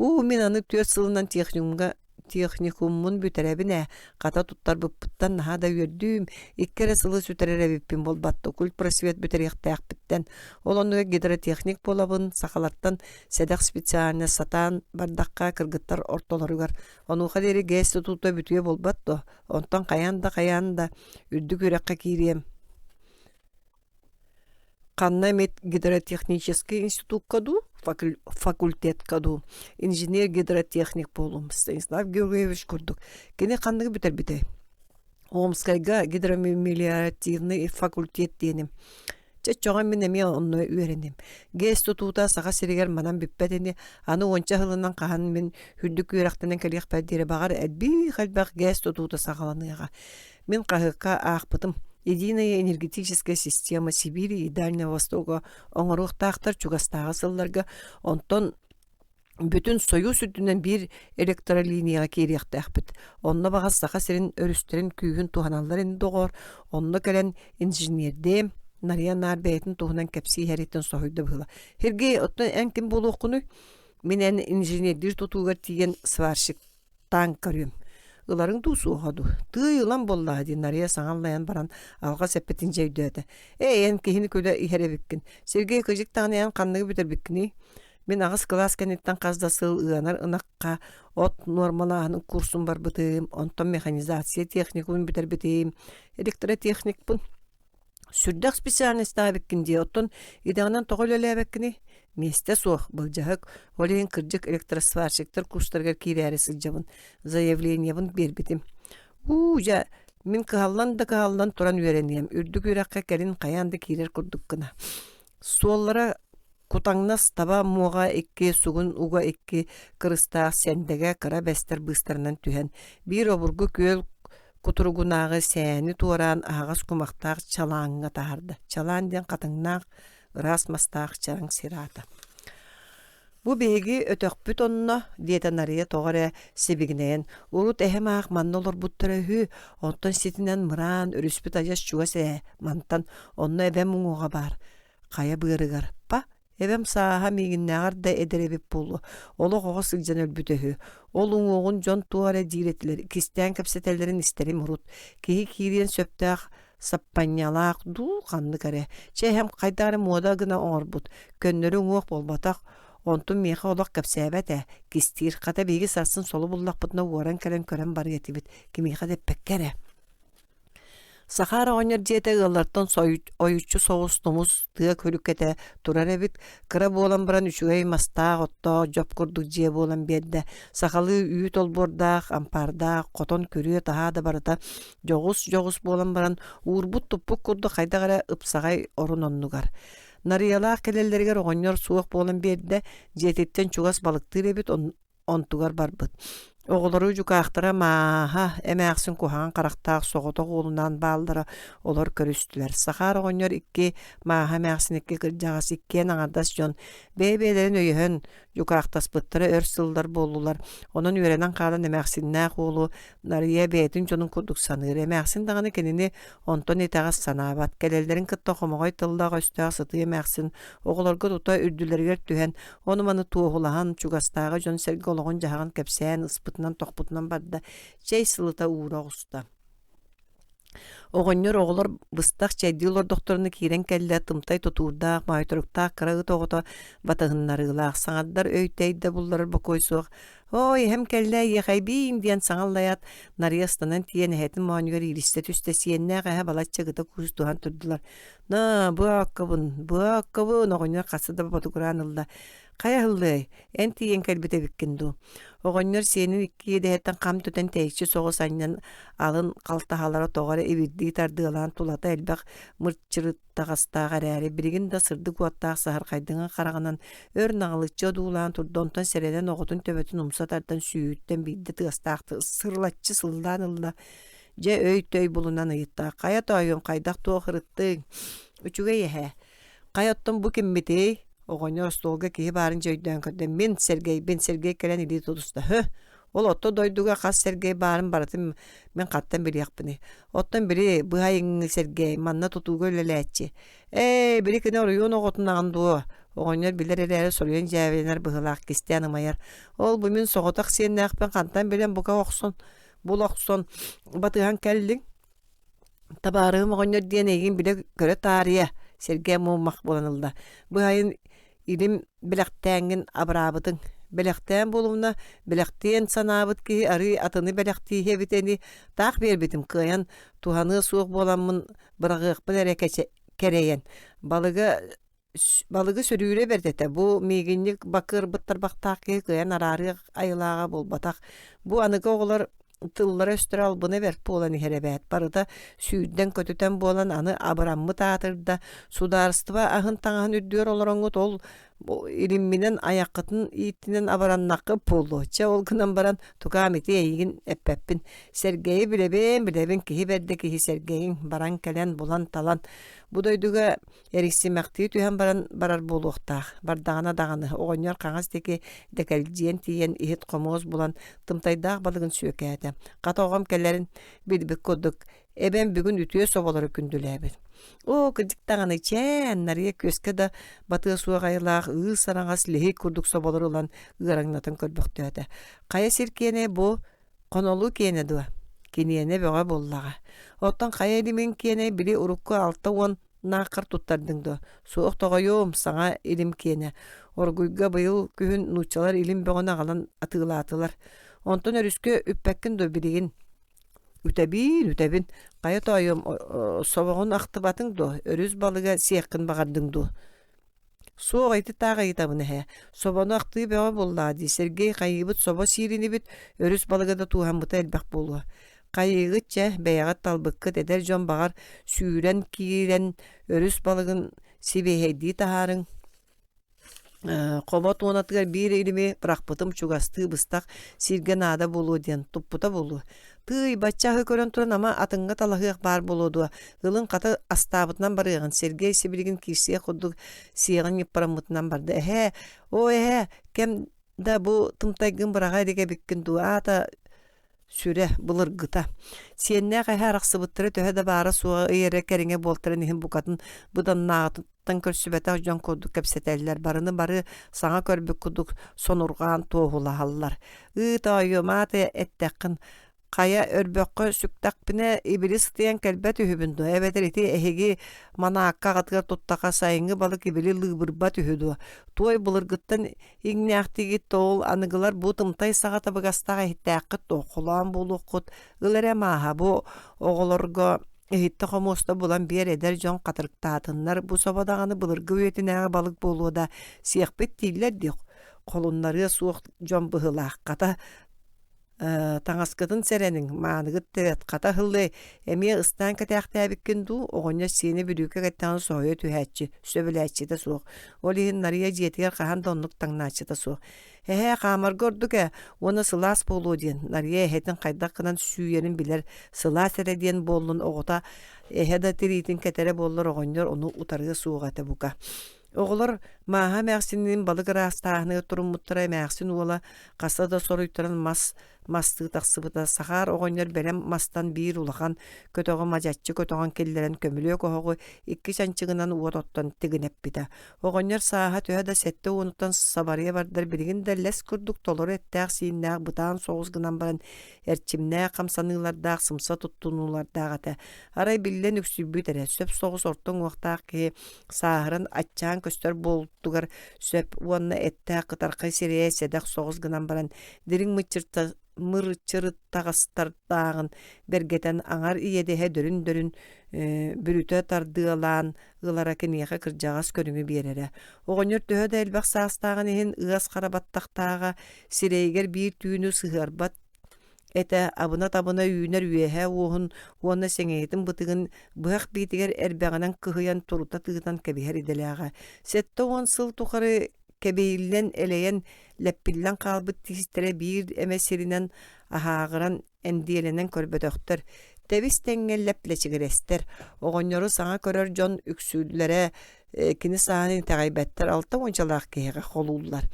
Уу, мин аны 4 сылынан техникумҥа техникуммун бүтэрэбин ээ, хата туттарбыппыттан наһаа да үөрдүүм, икки эрэ сылы сүтэрэр эбиппин буолбатта, культпросвет бүтэриэхтээхпиттэн. Ол оннугар гидротехник буолабын, сахалартан сэдэх специальность сатаан бардахха кыргыттар ортолоругар. Онуоха диэри ГЭС тутуута бүтүө буолбат дуо? Онтон хайаан да хайаан да үрдүк үөрэххэ киириэм. Ханна эмит гидротехническэй институкка дуу, факультетка дуу инженер-гидротехник буолуум Станислав Георгиевич курдук. Кини ханныгы бүтэрбитэй? Омскайга гидромелиоративный факультет диэним. Чэ, чоҕо мин эмиэ онно үөрэним. ГЭС тутуута Саха сиригэр манан бүппэт ини. Аны уонча сылынан хаһан мин үрдүк үөрэхтэнэн кэлиэхпэр диэри баҕар элбиих-элбэх ГЭС тутуута саҕаланыаҕа. Мин хаһыакка аахпытым. Единая энергетическая система Сибири и Дальнего Востока оҥоруохтаахтар чугастааҕы сылларга, онтон бүтүн Союз үрдүнэн биир электролинияҕа киириэхтээхпит. Онно баҕас Саха сирин өрүстэрин күүһүн туһаналлар ини доҕоор, онно кэлэн инженердиэм, Нарыйа наар бэйэтин туһунан кэпсии иһэриттэн соһуйда быһыылаах. Сергей, оттон эн ким буолуоххунуй? Мин эн инженердиир тутуугар тиийэн сварщик таан көрүөм. Ыларыҥ дуу суоҕа дуу? Тыый ылан буоллаҕа дии Нарыйа саҥа аллайан баран алҕас эппитин дьэ өйдөөтө. Ээ эн киһини күлэ иһэр эбиккин. Сергей кыдьык даҕаны эн ханныгы бүтэрбиккиний? Мин аҕыс кылаас кэнниттэн хас да сыл ыанар ынахха от нуормалааһынын курсун барбытым, онтон механизация техникумун бүтэрбитим, электротехникпын. Сүрдээх специальностаах эбиккин дии, оттон идэҕинэн тоҕо үлэлээбэккиний? Миэстэ суох, былдьаһык, ол иһин кырдьык электросварщиктар курстарыгар киирээри сылдьабын, заявлениебын биэрбитим. Уу, дьэ, мин кыһаллан да кыһаллан туран үөрэниэм, үрдүк үөрэххэ кэлин хайаан да киирэр курдук гына. Суоллара кутаҥнас таба муоҕа икки, сугун уга икки кырыстаах сэндэгэ кыра бэстэр быыстарынан түһэн, биир обургу күөл кутуругунааҕы сээни туораан аһаҕас кумахтаах чалааҥҥа таһаарда. Чалаан диэн хатыҥнаах, ыраас мастаах чараҥ сир аата. Бу биһиги өтөхпүт онно, диэтэ Нарыйа тоҕо эрэ сибигинэйэн, урут эһэм аах манна олорбуттара үһү, онтон ситинэн мыраан, өрүспүт адьас чугас ээ, мантан, онно эбэм уҥуоҕа баар. Хайа быарыгар, па, эбэм сааһа миигиннээҕэр да эдэр эбит буолуо, олох оҕо сылдьан өлбүтэ үһү. Ол уҥуоҕун дьон туох эрэ диир этилэр, кистээн кэпсэтэллэрин истэрим урут. Киһи киириэн сөптөөх саппанньалаах дуу ханнык эрэ. Чэ эһэм хайдах эрэ муода гына оҥорбут, көннөрү уҥуох буолбатах, онтун миэхэ олох кэпсээбэт ээ, кистиир, хата биһиги сарсын соло буллахпытына уоран кэлэн көрөн барыа этибит, кимиэхэ да эппэккэ эрэ. Сахаар оҕонньор дьиэтэ ыаллартан ойуччу соҕус тумус тыа күлүкэтэ турар эбит, кыра буолан баран үчүгэй мастаах-оттоох дьоп курдук дьиэ буолан биэрдэ. Сахалыы үүт олбуордаах, ампаардаах, хотон күрүө-таһаа да барыта дьоҕус-дьоҕус буолан баран уурбут-туппут курдук хайдах эрэ ыпсаҕай орун оннугар. Нарыйалаах кэлэллэригэр оҕонньор суох буолан биэрдэ, дьиэтиттэн чугас балыктыыр эбит, онтугар барбыт. Оҕолору дьукаахтара Мааһа эмээхсин куһаҕан харахтаах соҕотох уолунаан бааллара олор көрүстүлэр. Сахаар оҕонньор икки Мааһа эмээхсин икки кырдьаҕас иккиэн аҥардас дьон бэйэ-бэйэлэрин өйөһөн дьукаахтаспыттара өр сыллар буоллулар. Онон үөрэнэн хаалан эмээхсиннээх уолу Нарыйа бэйэтин дьонун курдук саныыр. Эмээхсин даҕаны кинини онтон итэҕэс санаабат. Кэлэллэрин кытта хомоҕой тыллаах-өстөөх сытыы эмээхсин оҕолорго тута үрдүлэригэр түһэн, ону-маны туоһулаһан, чугастааҕы дьон-сэргэ олоҕун-дьаһаҕын кэпсээн, ыспытынан-тохпутунан барда, чэй сылыта уура оҕуста. Оҕонньор оҕолор быстах чэйдии олордохторуна киирэн кэллэ, тымтай тутуурдаах, моойторуктаах кыра ыт оҕото батыһыннарыылаах, саҥардар өй-тэй да булларар бокуой суох «Ой, эһэм кэллэ, эйиэхэйбиин» диэн саҥа аллайаат, Нарыйа ыстанан тиийэн эһэтин моонньугар иилистэ түстэ, сиэннээх эһэ балачча ыгыта куустуһан турдулар. «На, бу ааккабын, бу ааккабын» оҕонньор хаста да ботугураан ылла. «Хайа аһыллыай, эн тиийэн кэлбит эбиккин дуу?» Оҕонньор сиэнин икки иэдэһиттэн хам түтэн тэйиччи соҕус анньан алын халтаһалара тоҕо эрэ ибирдии тардыалаан тулата элбэх мырчырыттаҕастаах эрээри билигин да сырдык уоттаах саһархайдыҥы хараҕынан өр наҕылыччы одуулаан турда онтон сэрэнэн оҕотун төбөтүн умса тардан сүүһүттэн биирдэ тыастаахтык сырылаччы сыллаан ылла дьэ өй-төй булунан ыйытта хайа тоойуом хайдах туох ырыттыҥ үчүгэй эһээ Хайа оттон бу киммитий? Оҕонньор остуолга киһи баарын дьэ өйдөөн көрдө. Мин Сэргэйбин. Сэргэй кэлэн илии тутуста. Һы! Ол отто дойдуга хас Сэргэй баарын барытын мин хантан билиэхпиний? Оттон били быһайыҥҥы Сэргэй манна тутууга үлэлээччи. Ээ, били кини оройуон оҕотунаҕын дуо? Оҕонньор билэр эрээри соруйан дьээбэлэнэр быһыылаах кистээн ымайар. Ол бу мин соҕотох сиэннээхпин хантан билэн бука охсон, бул охсон батыһан кэллиҥ? Табаарыһым оҕонньор диэн эйигин билэ көрө таарыйа, Сэргэй муомах буолан ылла. Быһайын илим бэлэхтээҥҥин абыраабытыҥ. Бэлэхтээн буолумна, бэлэхтиэн санаабыт киһи арыый атыны бэлэхтииһи эбитэ ини, таах биэрбитим кыайан туһаныа суох буоламмын быраҕыахпын эрэ кэрэйэн. Балыга Балыгы сөрүүрэ бэрт этэ, бу миигинньик бакыарбыт тарбахтаах киһи кыайан араарыах айылааҕа буолбатах. Бу аныгы оҕолор тыллара-өстөрө албына бэрт буолан иһэр эбээт, барыта сүүрдэн-көтүтэн буолан аны абыраммыт аатырда, судаарыстыба аһын-таҥаһын үрдүгэр олороҥҥут ол илимминэн айаххытын ииттинэн абыраннаххыт буолуо. Чэ ол гынан баран тукаам ити эйигин эппэппин. Сэргэйи билэбин, билэбин киһи бэрдэ киһи Сэргэйиҥ баран кэлэн булан-талан бу дойдуга Эриксимэхтии түһэн баран барар буолуохтаах, бардаҕына даҕаны, оҕонньор хаҥас диэки дэкэлдьийэн тиийэн иһит-хомуос булан тымтайдаах балыгын сүөкээтэ. Хата оҕом кэлэрин билбит курдук, эбэм бүгүн үтүө соболору күндүлээбит. Оо, кырдьык даҕаны, чээн, Нарыйа күөскэ да батыа суох айылаах ыыс араҥас лиһик курдук соболору ылан ыараҥнатан көрбөхтөөтө. Хайа сир киэнэ бу Хонолуу киэнэ дуо? Киниэнэ бөҕө буоллаҕа. Оттон хайа илимин киэнэ били урукку 60 нааххар туттардыҥ дуо? Суох тоҕойуом, саҥа илим киэнэ. Оргуйга быйыл күһүн нууччалар илим бөҕөнү аҕалан атыылаатылар. Онтон өрүскэ үппэккин дуо билигин? Үтэбиин, үтэбин. Хайа тоойуом, собоҕун ахтыбатыҥ дуо? Өрүс балыга сиэххин баҕардыҥ дуо? Суох, ити таах ыйытабын эһээ, собону ахтыы бөҕө буоллаҕа дии, Сергей хайыыбыт собо сиир инибит, өрүс балыга да тууһаммыта элбэх буолуо. Хайыыгыт чэ, бэйэҕит талбыккыт, эдэр дьон баҕар сүүрэн киирэн өрүс балыгын сибиэһэйдии таһаарыҥ. Хобо туонатыгар биир илими бырахпытым чугастыы быстах сиргэ наада буолуо диэн туппута буолуо. Тыый, бачча аһы көрөн туран ама атыҥҥа талаһыах баар буолуо дуо? Ылын хата астаабытынан барыаҕын, Сергей сибилигин киирсиэх курдук сиэҕин ньыппараммытынан барда. Эһээ, оо эһээ, кэм да бу тымтайгын быраҕа илик эбиккин дуу, аата сүрэ, былыргыта. Сиэннээх эһэ арахсыбыттара төһө да баара-суоҕа ый эрэ кэриҥэ буолтарын иһин букатын быданнааҕытын көрсүбэтэх дьон курдук кэпсэтэллэр, барыны бары саҥа көрбүт курдук сонурҕаан туоһулаһаллар. Ыы тоойуом, аата эттэххин, хайа өрбөххө сүктэхпинэ ибили сытыйан кэлбэт үһүбүн дуо эбэтэр ити эһиги манаакка аҕатыгар туттаха сайыҥҥы балык ибили лыыбырбат үһү дуо туой былыргыттан иҥнээхтиигит тоол аныгылар бу тымтай саҕа табыгастаах иһиттээххит дуо холоон буолуоххут ыл эрэ мааһа бу оҕолорго Иһиттэ хомуоста булан биэр эдэр дьон хатырыктаатыннар, бу собо даҕаны былыргы үйэтинээҕи балык буолуо да, сиэхпит дииллэр дии, холуннарыа суох дьон быһыылаах, хата таҥаскытын сэрэниҥ, мааныгыт тэбэт, хата ыһыллыай, эмиэ ыстаан кэтээхтээбиккин дуу, оҕонньор сиэнэ бүрүүкэ кэттэҕинэ соһуйа түһээччи, сөбүлээччитэ суох. Ол иһин Нарыйа дьиэтигэр хаһан да оннук таҥнааччыта суох. Эһээ, хаамарга ордук ээ, уонна сылаас буолуо диэн, Нарыйа эһэтин хайдах гынан сүүйэрин билэр, сылаас эрэ диэн буоллун оҕото эһэ да тириитин кэтэрэ буоллар оҕонньор ону утарыа суоҕа этэ бука. Оҕолор Мааһа эмээхсинниин балык ыраастааһыныгар туруммуттара эмээхсин уола хаста да соруйтаран мас мастыы тахсыбыта Сахаар оҕонньор бэлэм мастан биир улахан көтөҕү мадьаччы көтөҕөн киллэрэн көмүлүөк оһоҕу икки чанчыгынан уот оттон тигинэппитэ. Оҕонньор сааһа төһө да сэттэ уонуттан сабарыйа бардар билигин да лэс курдук толору эттээх-сииннээх бытаан соҕус гынан баран эрчимнээх хамсаныылардаах сымса туттунуулардаах этэ. Арай биллэн үксүйбүт эрэ, сөп соҕус орто уҥуохтаах киһи сааһыран аччаан көстөр буолтугар сөп уонна эттээх кытархай сирэйэ сэдэх соҕус гынан баран дириҥ мырчырыттаҕастардааҕын бэргэтэн аҥар иэдэһэ дөрүн-дөрүн бүрүтэ тардыалаан ылара киниэхэ кырдьаҕас көрүҥү биэрэрэ. Оҕонньор төһө да элбэх саастааҕын иһин ыас хара баттахтааҕа, сирэйигэр биир түүнү сыһыарбат этэ, абына-табына үүнэр үөһэ уоһун уонна сэҥийэтин бытыгын быһах биитигэр эрбэҕинэн кыһыйан турута тыытан кэбиһэр идэлээҕэ. 70 сыл тухары кэбиһиллэн элэйэн лэппиллэн хаалбыт тиистэрэ биир эмэ сиринэн аһааҕыран эндиэлэнэн көрбөтөхтөр тэбис тэҥҥэ лэп-лэчигирэстэр оҕонньору саҥа көрөр дьон үксүлэрэ кини сааһын итэҕэйбэттэр алта уончалаах киһиэхэ холууллар.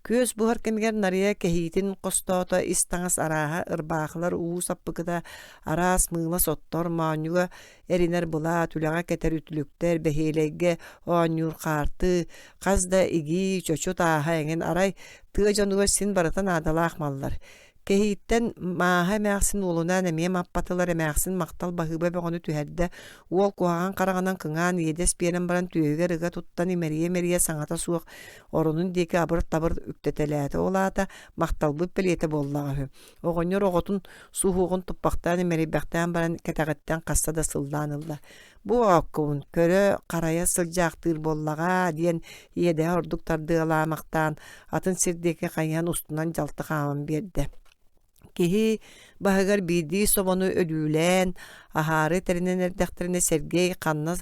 Күөс буһар кэмигэр Нарыйа кэһиитин хостоото, ис таҥас арааһа, ырбаахылар, уу саппыкыта, араас мыыла соттор, моонньуга эринэр былаат, үлэҕэ кэтэр үтүлүктэр, бэһиэлэйгэ оонньуур хаарты, хас да игии, чочу тааһа эҥин арай тыа дьонугар син барыта наадалаах маллар. Кэһииттэн Мааһа эмээхсин уолунаан эмиэ маппатылар, эмээхсин махтал баһыыба бөҕөнү түһэрдэ, уол куһаҕан хараҕынан кыҥаан иэдэс биэрэн баран түөһүгэр ыга туттан имэрийэ-имэрийэ саҥата суох оронун диэки абыр-табыр үктэтэлээтэ. Ол аата махталбыт бэлиэтэ буоллаҕа үһү. Оҕонньор оҕотун суһуоҕун туппахтаан имэрийбэхтээн баран кэтэҕиттэн хаста да сыллаан ылла. Бу ооккобун көрө, харайа сылдьаахтыыр буоллаҕа диэн иэдэһэ ордук тардыалаамахтаан атын сир диэки хайыһан устунан дьалты хааман биэрдэ. Киһи баһыгар биирдии собону өлүүлээн, аһаары тэринэн эрдэхтэринэ Сергей ханна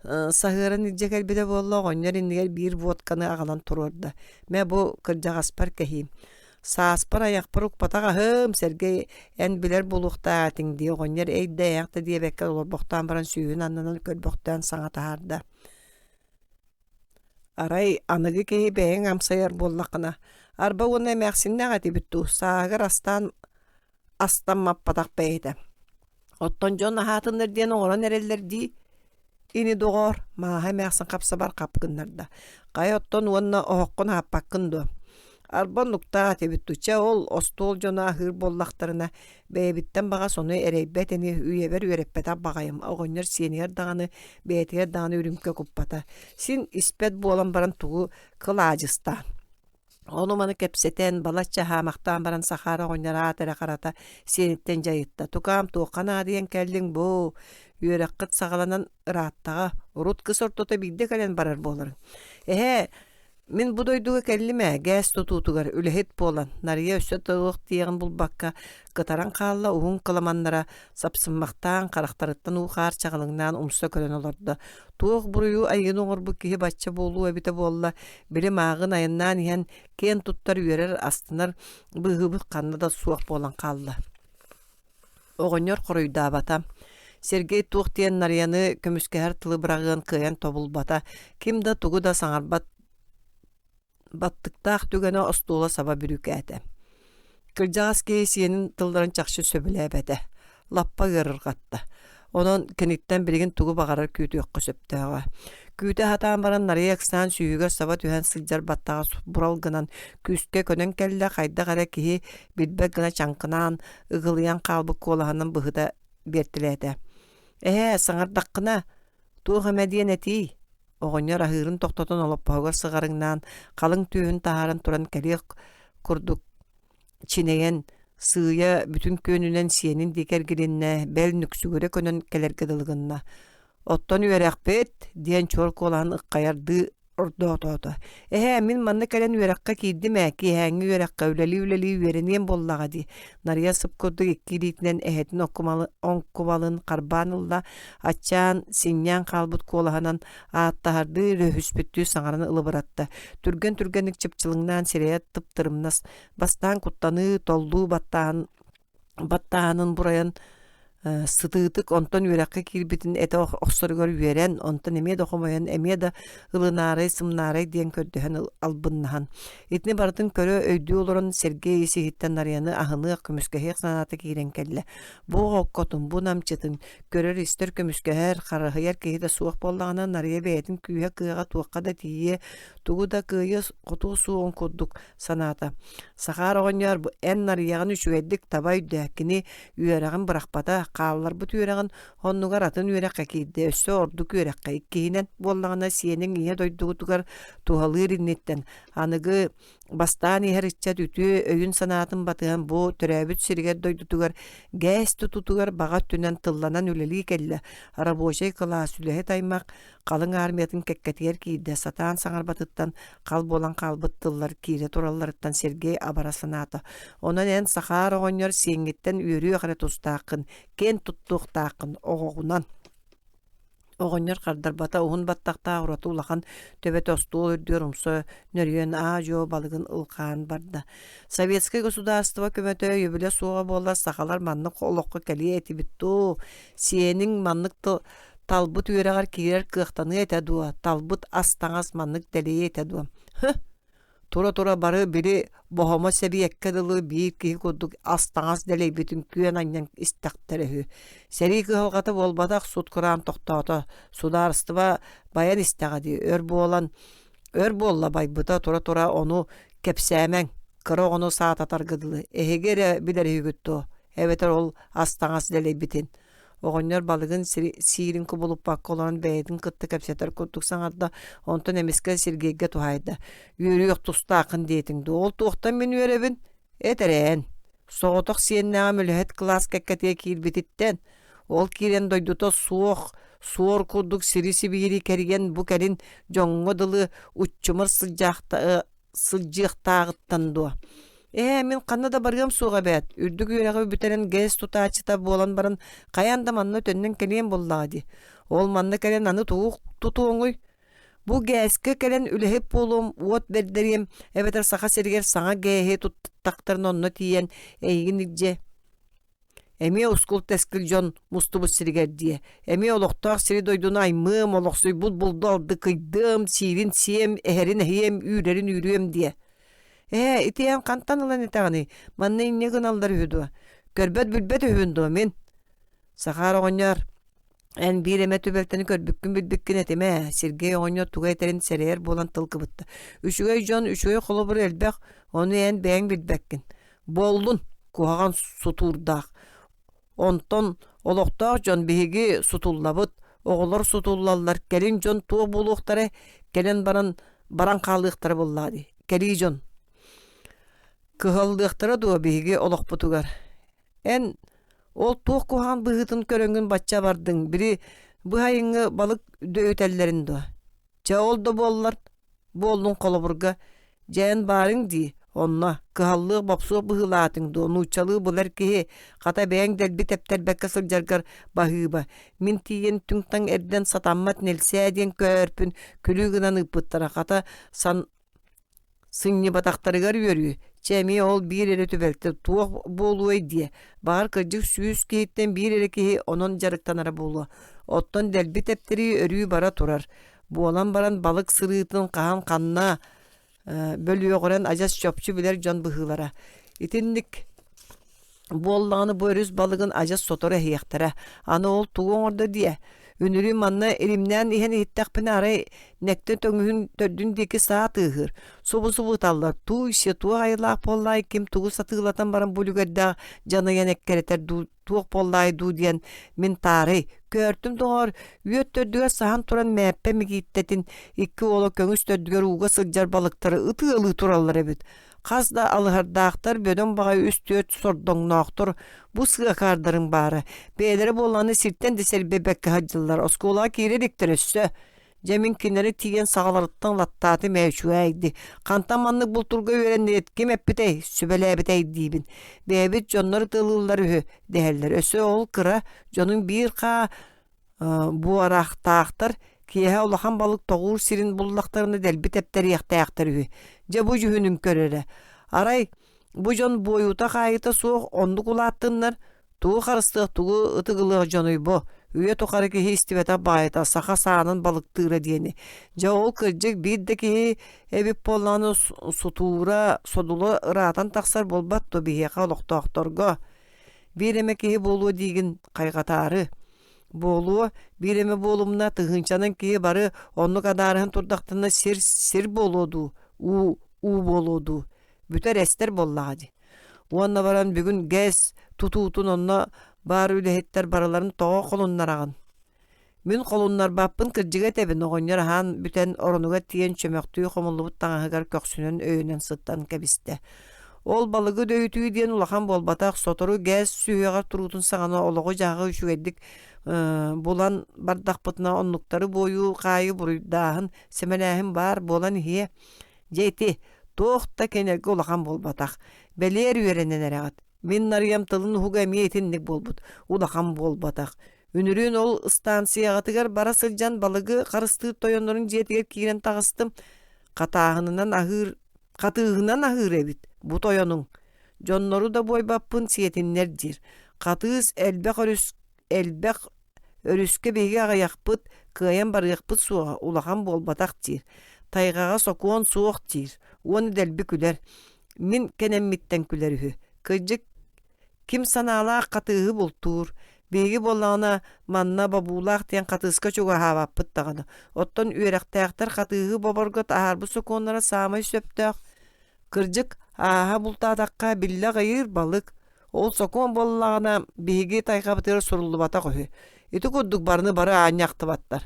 саһыаран илдьэ кэлбитэ буолла, оҕонньор иннигэр биир водканы аҕалан туруорда. Мэ бу кырдьаҕаспар кэһиим. Сааспар айахпар укпатах аһым, Сергей эн билэр буолуохтаах этиҥ дии оҕонньор эй да ээх да диэбэккэ олорбохтоон баран сүүһүн аннынан көрбөхтөөн саҥа таһаарда. Арай аныгы киһи бэйэҥ амсайар буоллаххына, арба уонна эмээхсиннээх этибит дуу, сааһыгар астаан астаммаппатах бэйэтэ. Оттон дьон аһаатыннар диэн оҥорон эрэллэр дии. Ини доҕоор, Мааһа эмээхсин хапсабар хап гыннарда. Хайа оттон уонна оһоххун аһаппаккын дуо? Арба оннуктаах этибит дуу, чэ ол остуол дьоно аһыыр буоллахтарына, бэйэбиттэн баҕас ону эрэйбэт ини, үйэбэр үөрэппэтэх баҕайым, оҕонньор сиэнигэр даҕаны, бэйэтигэр даҕаны үрүҥкэ куппата. Син испэт буолан баран тугу кылаадьыстаан. Ону-маны кэпсэтэн, балачча аһаамахтаан баран Сахаар оҕонньор аат эрэ харата сиэниттэн дьайытта: «Тукаам, туохха наадыйан кэллиҥ бу? Үөрэххит саҕаланан ырааттаҕа, урут кыс ортото биирдэ кэлэн барар буоларыҥ. Эһээ, мин бу дойдуга кэллим ээ, гээс тутуутугар үлэһит буолан, Нарыйа өссө туох диэҕин булбакка, кытаран хаалла, уһун кыламаннара сапсыммахтаан, харахтарыттан уу-хаар чаҕылыҥнаан умса көрөн олордо. Туох буруйу айыыны оҥорбут киһи бачча буолуо эбитэ буолла, били мааҕын айаннаан иһэн киэн туттар, үөрэр, астынар быыһыбыт ханна да суох буолан хаалла. Оҕонньор хоруйдаабата. Сергей туох диэн Нарыйаны көмүскэһэр тылы быраҕыан кыайан тобулбата, ким да тугу да саҥарбат баттыктаах түгэнэ остуола саба бүрүүкээтэ. Кырдьаҕас киһи сиэнин тылларын чахчы сөбүлээбэтэ, лаппа ыарырҕатта. Онон киниттэн билигин тугу баҕарар күүтүөххэ сөптөөҕө. Күүтэ сатаан баран Нарыйа ыксаан сүүһүгэр саба түһэн сылдьар баттаҕа бурал гынан күүскэ көнөн кэллэ, хайдах эрэ киһи билбэт гына чаҥкынаан, ыгылыйан хаалбыт куолаһынан быһыта биэртэлээтэ. «Эһээ, саҥардаххына, туох эмэ диэн этиий?» Оҕонньор аһыырын тохтотон олоппоһугар сыҕарыҥнаан, халыҥ түөһүн таһааран туран кэлиэх курдук чинэйэн, сыыйа бүтүн күөнүнэн сиэнин диэки эргилиннэ, бэл нүксүгүрэ көнөн кэлэргэ дылы гынна. «Оттон үөрэхпит» диэн чуор куолаһын ыккайардыы ордоотоото. «Эһээ, мин манна кэлэн үөрэххэ киирдим ээ, киэһээҥҥи үөрэххэ үлэлии-үлэлии үөрэниэм буоллаҕа дии» Нарыйа сып курдук икки илиитинэн эһэтин оҥкумалын харбаан ылла, аччаан, синньээн хаалбыт куолаһынан ааттаһардыы өрүһүспүттүү саҥаран ылыбыратта. Түргэн-түргэнник чыпчылыҥнаан сирэйэ тып-тырымнас, бастаан куттаныы, толлуу баттааһын баттааһынын бурайан сытыытык онтон үөрэххэ киирбитин этэ охсоругар үөрэн, онтон эмиэ да хомойон, эмиэ да ылынаарай, сымнаарай диэн көрдөһөн албыннаһан. Итини барытын көрө, өйдүү олорон Сергей ис-иһиттэн Нарыйаны аһыныах, көмүскэһиэх санаата киирэн кэллэ. Бу оҕоккотун, бу намчытын көрөр-истэр, көмүскэһэр, харыһыйар киһитэ суох буоллаҕына, Нарыйа бэйэтин күүһэ-кыаҕа туохха да тиийиэ, тугу да кыайыа-хотуо суоҕун курдук санаата. Сахаар оҕонньор эн Нарыйаҕын үчүгэйдик таба өйдөө, кини үөрэҕин бырахпата, хаалларбыт үөрэҕин оннугар атын үөрэххэ киирдэ, өссө ордук үөрэххэ иккиһинэн буоллаҕына сиэниҥ ийэ дойдугутугар туһалыыр инниттэн аныгы бастаан иһэр ыччат үтүө өйүн-санаатын батыһан бу төрөөбүт сиригэр дойдутугар гээс тутуутугар баҕа өттүнэн тылланан үлэлии кэллэ рабочай кылаас үлэһит аймах халыҥ армиятын кэккэтигэр киирдэ, сатаан саҥарбатыттан хал буолан хаалбыт тыллар киирэ туралларыттан Сергей абара санаата. Онон эн Сахаар оҕонньор сиэҥҥиттэн үөрүөх эрэ тустааххын, киэн туттуохтааххын оҕоҕунан. Оҕонньор хардарбата уһун баттахтаах ураты улахан төбөтө остуол үрдүгэр умса нөрүйэн аа-дьуо балыгын ылхаан барда. Советскай государство көмөтө өйөбүлэ суоҕа буоллар сахалар маннык олоххо кэлиэ этибит дуу, сиэниҥ маннык Талбыт үөрэҕэр киирэр кыахтаныа этэ дуо, талбыт ас-таҥас маннык дэлэйиэ этэ дуо? Һы! Тура-тура бары били боһомо сэбиэккэ дылы биир киһи курдук ас-таҥас дэлэйбитин күөн анньан истэхтэрэ үһү. Сэрии кыһалҕата буолбатах сут-кураан тохтоото. Судаарыстыба байан истэҕэ дии. Өр буолан өр буолла байбыта тура-тура ону кэпсээмэҥ, кыра оҕону саататарга дылы. Эһиги эрэ билэр үһүгүт дуо? Эбэтэр ол ас-таҥас дэлэйбитин. Оҕонньор балыгын сиирин кубулуппакка олорон бэйэтин кытта кэпсэтэр курдук саҥарда, онтон эмискэ Сергейгэ туһаайда: «Үөрүөх тустааххын диэтиҥ дуо, ол туохтан мин үөрэбин? Эт эрээн. Соҕотох сиэннээҕим үлэһит кылаас кэккэтигэр киирбититтэн, ол киирэн дойдута суох, суор курдук сири-сибиири кэрийэн бу кэлин дьоҥҥо дылы уччумар сылдьаахта сылдьыахтааҕыттан дуо? Ээ, мин ханна да барыам суоҕа эбээт, үрдүк үөрэҕи бүтэрэн ГЭС тутааччыта буолан баран хайаан да манна төннөн кэлиэм буоллаҕа дии. Ол манна кэлэн аны тугу тутуоҥуй? Бу ГЭС-кэ кэлэн үлэһит буолуом, уот бэрдэриэм, эбэтэр Саха сиригэр саҥа ГЭС-и туттахтарына онно тиийэн эйигин илдьэ Эмиэ ускул-тэскил дьон мустубут сиригэр диэ, эмиэ олохтоох сири-дойдуну аймыам, олохсуйбут булду алдыкыйдыам, сиирин сиэм, эһэрин эһиэм, үүрэрин үүрүөм диэ. Ээ, ити эн хантан ылан этэҕиний, манна инньэ гыналлар үһү дуо? Көрбөт-билбэт үһүбүн дуо мин? Сахаар оҕонньор, эн биир эмэ түбэлтэни көрбүккүн-билбиккин этимэ, Сергей оҕонньор тугу этэрин сэрэйэр буолан тыл кыбытта. Үчүгэй дьон үчүгэй холобур элбэх, ону эн бэйэҥ билбэккин. Буоллун, куһаҕан сутуурдаах. Онтон олохтоох дьон биһиги сутуллабыт, оҕолор сутуллаллар, кэлин дьон туох буолуохтара, кэлэн баран баран хаалыахтара буоллаҕа дии. Кэлии дьон. Кыһаллыахтара дуо биһиги олохпутугар? Эн ол туох куһаҕан быһыытын көрөҥҥүн бачча бардыҥ, били быһайыҥҥы балык дөйүтэллэрин дуо? Чэ ол да буоллар, буоллун холобурга, дьэ эн баарыҥ дии, онно кыһаллыах бопсуох быһыылаатыҥ дуо, нууччалыы булар киһи, хата бэйэҥ дэлби тэптэрбэккэ сылдьаргар баһыыба, мин тиийэн түҥ-таҥ эрдэн сатаммат нельзя диэн көөрпүн күлүү гынан ыыппыттара, хата сан Сынньыбатахтарыгар үөрүү, чэ эмиэ ол биир эрэ түбэлтэ туох буолуой диэ, баҕар кырдьык сүүс киһиттэн биир эрэ киһи онон дьарыктанара буолуо. Оттон дэлби тэптэрии өрүү бара турар. Буолан баран балык сырыытын хаһан ханна бөлүөҕүрэн адьас чопчу билэр дьон быһыылара. Итинник буоллаҕына бу өрүс балыгын адьас сотору эһиэхтэрэ. Аны ол тугу оҥордо диэ? Үнүрүүн манна илимнээн иһэн иһиттэхпинэ арай нэктэ төҥүһүн төрдүн диэки саа тыаһыыр. Субу-субу ыталлар. Тууй-сиэ туох айылаах буоллаай ким тугу сатыылатан баран бу үлүгэрдээх дьаныйан эккирэтэр дуу туох буоллаай дуу диэн мин таарый. Көөртүм доҕоор, үөт төрдүгэр саһан туран Мээппэ Микииттэтин икки уола көҥүс төрдүгэр ууга сылдьар балыктары ытыалыы тураллар эбит. Хас да алыһардаахтар, бөдөҥ баҕайы үс-түөрт сордоҥноохтор бу сыакаардарын баара. Бэйэлэрэ буоллаҕына сиртэн да сэрбэйбэккэ сылдьаллар, оскуолаҕа киирэ иликтэр өссө. Дьэ мин кинилэри тиийэн саҕаларыттан ылаттаатым ээ үчүгэйди. Хантан маннык бултуурга үөрэннигит, ким эппитэй, сүбэлээбитэй диибин. Бэйэбит дьоннор ытыалыыллар үһү дэһэллэр. Өссө ол кыра дьонуҥ биир хаа буораахтаахтар киэһэ улахан балык тоҕуур сирин буллахтарына дэлби тэптэриэхтээхтэр үһү. Дьэ бу дьүһүнүн көр эрэ. Арай бу дьон буойута-хаайыта суох оннук улааттыннар, тугу харыстыах, тугу ытыгылыах дьонуй бу? Үйэ тухары киһи истибэтэх баайыта саха саанын балыктыыра диэни. Дьэ ол кырдьык биир да киһи эбит буоллаҕына сутуура, содула ыраатан тахсар буолбат дуо биһиэхэ олохтоохторго? Биир эмэ киһи буолуо диигин хайҕатаары. Буолуо, биир эмэ буолумна тыһыынчанан киһи бары оннук адаарыһан турдахтарына сир сир буолуо дуу, уу уу буолуо дуу, бүтэр эстэр буоллаҕа дии. Уонна баран бүгүн ГЭС тутуутун онно баар үлэһиттэр барыларын тоҕо холуннараҕын? Мин холуннарбаппын кырдьыга этэбин, оҕонньор аһаан бүтэн оронугар тиийэн чөмөхтүү хомуллубут таҥаһыгар көхсүнэн өйөнөн сыттан кэбистэ. Ол балыгы дөйүтүү диэн улахан буолбатах, сотору ГЭС сүһүөҕэр туруутун саҕана олоҕу-дьаһаҕы үчүгэйдик булан бардахпытына оннуктары буойуу, хаайыы буруйдааһын, сэмэлээһин баар буолан иһиэ. Дьэ ити, туох да кинилэргэ улахан буолбатах. Бэлиэр үөрэнэн эрэҕит. Мин Нарыйам тылын уһуга эмиэ итинник буолбут, улахан буолбатах. Үнүрүүн ол ыстаансыйаҕытыгар бара сылдьан балыгы харыстыыр тойоннорун дьиэтигэр киирэн таҕыстым. Хатааһынынан аһыыр, хатыыһынан аһыыр эбит бу тойонуҥ. Дьоннору да буойбаппын сиэтиннэр диир. Хатыыс элбэх өрүс элбэх өрүскэ биһиги аҕыйахпыт, кыайан барыахпыт суоҕа, улахан буолбатах диир. Тайҕаҕа сокуон суох диир. Уонна дэлби күлэр. Мин кэнэммиттэн күлэр үһү. Кырдьык, ким санаалаах хатыыһы бултуур. Биһиги буоллаҕына манна бобуулаах диэн хатыыска чугаһаабаппыт даҕаны. Оттон үөрэхтээхтэр хатыыһы боборго таһаарбыт сокуоннара саамай сөптөөх. Кырдьык, ааһа бултаатахха биллэ аҕыйыыр балык. Ол сокуон буоллаҕына биһиги тайҕабытыгар суруллубатах үһү. Ити курдук барыны бары аанньа ахтыбаттар.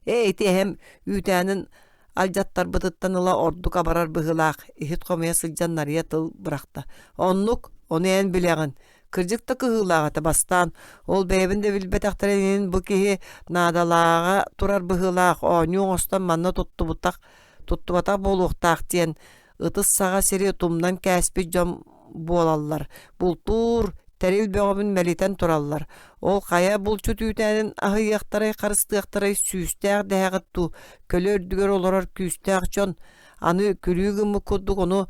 Ээ, ити эһэм үүтээнин алдьаттарбытыттан ыла ордук абарар быһыылаах, иһит хомуйа сылдьан Нарыйа тыл бырахта. Оннук, ону эн билэҕин. Кырдьык да кыһыылаах этэ бастаан. Ол бэйэбин да билбэтэхтэрин иһин бу киһи наадалааҕа турар быһыылаах, оонньуу оҥостон манна туттубутах туттубатах буолуохтаах диэн ытыс саҕа сири тумнан кээспит дьон буолаллар. Бултуур, тэрил бөҕөбүн мэлитэн тураллар. Ол хайа булчут үүтээнин аһыйыахтарай, харыстыахтарай сүүстээх дэһэҕит дуу, көлө үрдүгэр олорор күүстээх дьон аны күлүү гыммыт курдук ону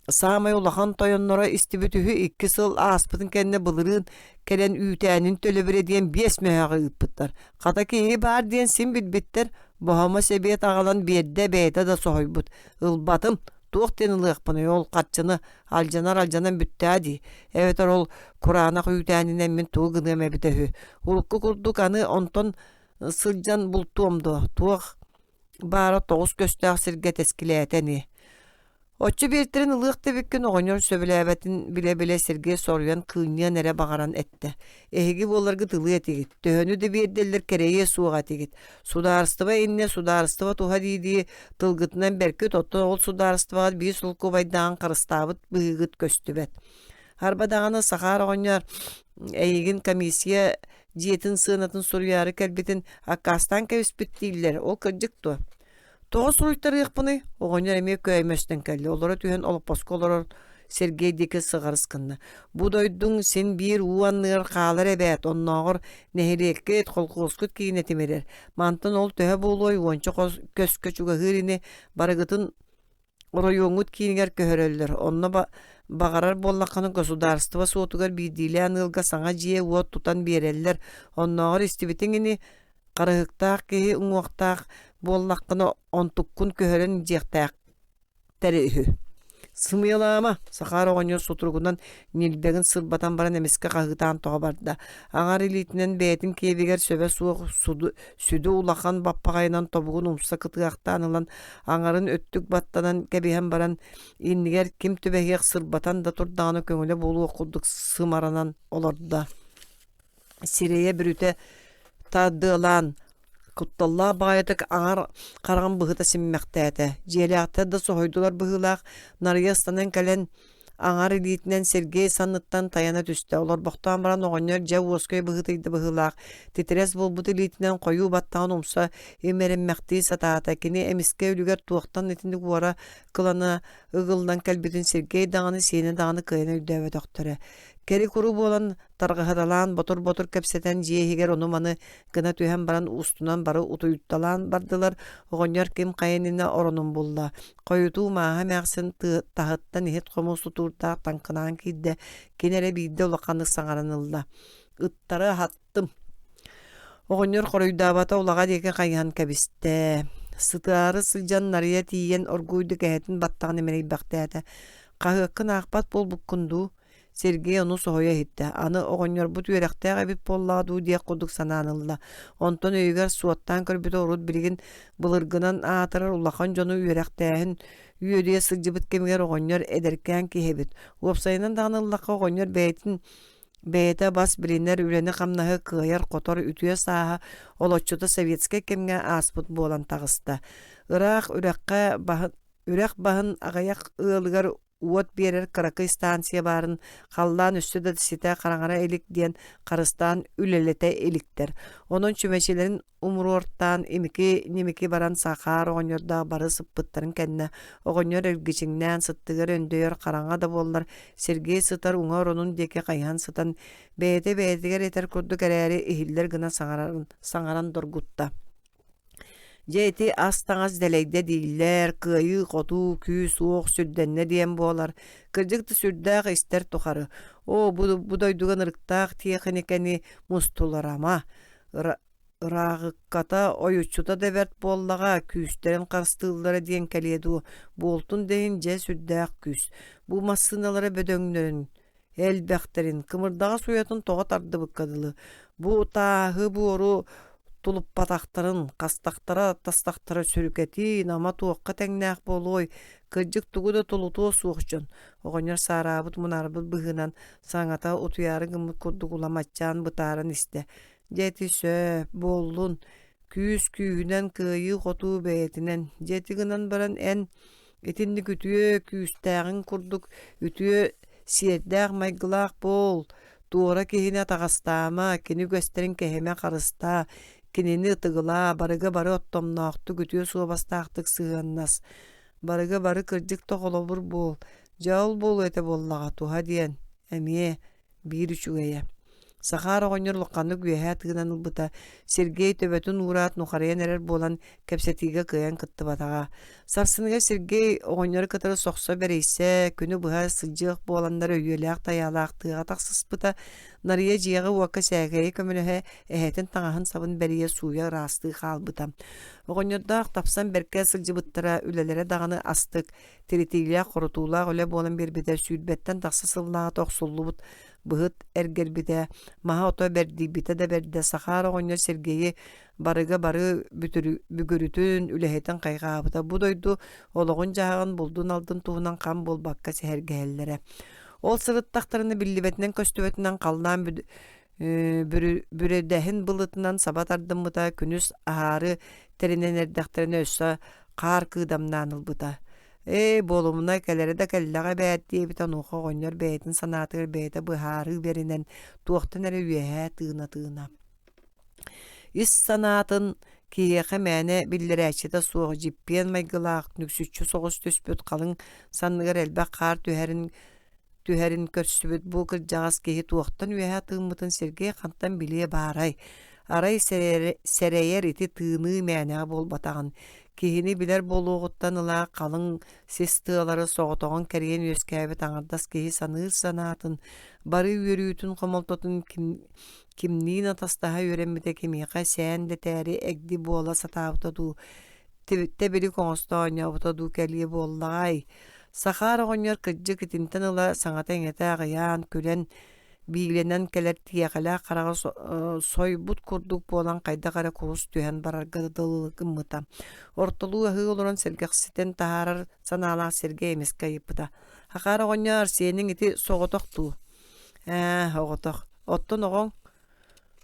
Саамай улахан тойонноро истибит үһү 2 сыл ааспытын кэннэ былырыын кэлэн үүтээнин төлөбүрэ диэн 5 мөһөөҕү ыыппыттар. Хата киһи баар диэн син билбиттэр, Боһомо сэбиэт аҕалан биэрдэ бэйэтэ да соһуйбут. Ылбатым, туох диэн ылыахпыный ол харчыны алдьанар алдьанан бүттээ дии. Эбэтэр ол кураанах үүтээнинэн мин тугу гыныам эбитэ үһү. Урукку курдук аны онтон сылдьан бултуом дуо, туох баара 9 көстөөх сиргэ тэскилээтэ ини. Оччо биэртэрин ылыах да эбиккин оҕонньор сөбүлээбэтин билэ-билэ Сергей соруйан кыынньыан эрэ баҕаран эттэ. Эһиги буоларгыт ылыа этигит, төһөнү да биэрдэллэр кэрэйиэ суоҕа этигит. Судаарыстыба иннэ судаарыстыба туһа дии-дии тылгытынан бэркит, оттон ол судаарыстыбаҕыт биир солкуобайдааҕын харыстаабыт быһыыгыт көстүбэт. Арба даҕаны Сахаар оҕонньор эйигин комиссия дьиэтин сыанатын суруйаары кэлбитин аккаастаан кэбиспит дииллэр, ол кырдьык дуо? Тоҕо суруйтарыахпыный? Оҕонньор эмиэ көймөстөн кэллэ. Олоро түһэн олоппоско олорор Сергей диэки сыҕарыс гынна. Бу дойдуҥ син биир уу анныгар хаалар эбээт, оннооҕор нэһилиэккит, колхуоскут киинэ тимирэр. Мантан ол төһө буолуой уонча көскө чугаһыыр ини барыгытын оройуоҥҥут киинигэр көһөрөллөр. Онно баҕарар буоллаххына государство суотугар биирдиилээн ыалга саҥа дьиэ-уот тутан биэрэллэр. Оннооҕор истибитиҥ ини харыһыктаах киһи уҥуохтаах буоллаххына онтуккун көһөрөн илдьиэхтээхтэр үһү. Сымыйалаама, Сахаар оҕонньор сутуругунан ньилбэгин сырбатан баран эмискэ хаһыытаан тоҕо барда. Аҥар илиитинэн бэйэтин киэбигэр сөбө суох сүдү улахан баппаҕайынан тобугун умса кытыахтаан ылан аҥарын өттүк баттанан кэбиһэн баран иннигэр ким түбэһиэх сырбатан да турдаҕына көҥүлэ буолуох курдук сымаранан олордо. Сирэйэ бүрүтэ тардыалаан, кутталлаах баҕайытык аҥар хараҕын быһыта симмэхтээтэ. Дьиэлээхтэр да соһуйдулар быһыылаах, Нарыйа ыстанан кэлэн аҥар илиитинэн Сергей санныттан тайана түстэ. Олорбохтоон баран оҕонньор дьэ уоскуйа быһыытыйда быһыылаах, титирэс буолбут илиитинэн хойуу баттаҕын умса имэриммэхтии сатаата. Кини эмискэ үлүгэр туохтан итинник уора кылана ыгыллан кэлбитин Сергей даҕаны, сиэнэ даҕаны кыайан өйдөөбөтөхтөрө. Кэри-куру буолан тарҕаһыталаан ботур-ботур кэпсэтэн дьиэ иһигэр ону-маны гына түһэн баран устунан бары утуйталаан бардылар. Оҕонньор ким хайа иннинэ оронун булла. Хойутуу мааһа эмээхсин таһыттан иһит-хомуос тутуурдаах таҥкынаан киирдэ. Кини эрэ биирдэ улаханнык саҥаран ылла. Ыттары аһаттым. Оҕонньор хоруйдаабата улаҕа диэки хайыһан кэбистэ. Сытыары сылдьан Нарыйа тиийэн оргууйдук эһэтин баттаҕын имэрийбэхтээтэ. Хаһыаккын аахпат буолбуккун дуу? Сергей ону соһуйа иһиттэ. Аны оҕонньорбут үөрэхтээх эбит буоллаҕа дуу диэх курдук санаан ылла. Онтон өйүгэр суоттаан көрбүтэ урут билигин былыргынан аатырар улахан дьону үөрэхтээһин үөдүйэ сылдьыбыт кэмигэр оҕонньор эдэркээн киһи эбит. Уопсайынан даҕаны ыллахха оҕонньор бэйэтин бэйэтэ бас билинэр үлэни-хамнаһы кыайар-хотор үтүө сааһа олоччута советскай кэмҥэ ааспыт буолан таҕыста. Ыраах үрэххэ баһын үрэх баһын аҕыйах ыалыгар уот биэрэр кыракый станция баарын халлаан өссө да ситэ хараҥара илик диэн харыстаан үлэлэтэ иликтэр. Онон чүмэчилэрин умуруортаан имики-ньимики баран Сахаар оҕонньордоох бары сыппыттарын кэннэ оҕонньор эргичиҥнээн сыттыгар өндөйөр хараҥа да буоллар Сергей сытар уҥа оронун диэки хайыһан сытан бэйэтэ бэйэтигэр этэр курдук эрээри иһиллэр гына саҥаран, саҥаран доргутта. Дьэ ити ас-таҥас дэлэйдэ дииллэр, кыайыы-хотуу, күүс-уох сүрдэннэ диэн буолар. Кырдьык да сүрдээх истэр тухары, оо, бу, бу дойдуга ынырыктаах тиэхиникэни мустулар ама. Ырааҕыкката, ойуччута да бэрт буоллаҕа, күүстэрин харыстыыллара диэн кэлиэ дуо, буолтун да иһин дьэ сүрдээх күүс. Бу массыыналара бөдөҥнөрүн, элбэхтэрин, кымырдаҕас уйатын тоҕо тардыбыкка дылы. Бу тааһы-буору тулуппатахтарын, хастахтара, тастахтара сүрүкэтин, ама туохха тэҥнээх буолуой, кырдьык тугу да тулутуо суох дьон. Оҕонньор саараабыт, мунаарбыт быһыынан саҥата утуйаары гыммыт курдук улам аччаан бытааран истэ. Дьэ ити сөп, буоллун, күүс күүһүнэн, кыайыы-хотуу бэйэтинэн. Дьэ ити гынан баран эн итинник үтүө күүстээҕиҥ курдук үтүө сиэрдээх майгылаах буол, туора киһини атаҕастаама, кини үгэстэрин кэһимэ харыстаа, кинини ытыгылаа, барыга бары оттомноохтук, үтүө суобастаахтык сыһыаннас. Барыга бары кырдьык да холобур буол. Дьэ ол буолуо этэ буоллаҕа туһа диэн, эмиэ биир үчүгэйэ. Сахаар оҕонньор улаханнык үөһээ тыынан ылбыта, Сергей төбөтүн уураат нухарыйан эрэр буолан, кэпсэтиигэ кыайан кыттыбатаҕа. Сарсыныгар Сергей оҕонньору кытары сохсо бэрийсэ, күнү быһа сылдьыах буоланнар өйүөлээх-тайаалаах тыаҕа тахсыспыта. Нарыйа дьиэҕэ-уокка сээкэйи көмөлөһө, эһэтин таҥаһын-сабын бэрийэ сууйа ыраастыы хаалбыта. Оҕонньордоох тапсан бэркэ сылдьыбыттара, үлэлэрэ даҕаны астык, Тиритиилээх-хорутуулаах үлэ буолан биэрбитэ сүүрбэттэн тахса сыллааҕыта охсуллубут быһыт эргэрбитэ, маһа-ото бэрдийбитэ да бэрдэ Сахаар оҕонньор Сергейи барыга бары бүгүрүтүн, үлэһитин хайҕаабыта. Бу дойду олоҕун-дьаһаҕын, булдун-алдын туһунан хам буолбакка сэһэргэһэллэрэ. Ол сырыттахтарына биллибэтинэн-көстүбэтинэн халлаан бүрэдэһин былытынан саба тардыммыта күнүс аһаары тэринэн эрдэхтэринэ өссө хаар кыыдамнаан ылбыта. Ээ, буолумуна кэлэрэ да кэллэҕэ эбээт диэбитэ онуоха оҕонньор бэйэтин санаатыгар бэйэтэ быһаарыы бэринэн туохтан эрэ үөһээ тыына-тыына. Ис санаатын киһиэхэ мээнэ биллэрээччитэ суох дьиппиэн майгылаах нүксүччү соҕус түспүт халыҥ санныгар элбэх хаар түһэрин түһэрин көрсүбүт бу кырдьаҕас киһи туохтан үөһэ тыыммытын Сергей хантан билиэ баарай? Арай сэрэйэр ити тыыныы мээнэҕэ буолбатаҕын, киһини билэр буолуоҕуттан ыла халыҥ сис тыалары соҕотоҕун кэрийэн үөскээбит аҥардас киһи саныыр санаатын, бары үөрүүтүн-хомолтотун ким, кимниин атастаһа үөрэммитэ кимиэхэ сээн дэтээри эгди буола сатаабыта дуу, тэбилик оҥосто оонньообута дуу кэлиэ буоллаҕай? Сахаар оҕонньор кырдьык итинтэн ыла саҥата-иҥэтэ аҕыйаан, күлэн, биилэнэн кэлэр тиэхэлээх хараҕа сойбут курдук буолан хайдах эрэ курус түһэн барарга дылы гыммыта. Ортолуу аһыы олорон сэргэхситэн таһаарар санаалаах Сергей эмискэ ыйыппыта: «Хахаар оҕонньоор, сиэниҥ ити соҕотох дуу?» «Ээ, оҕотох. Оттон оҕоҥ?»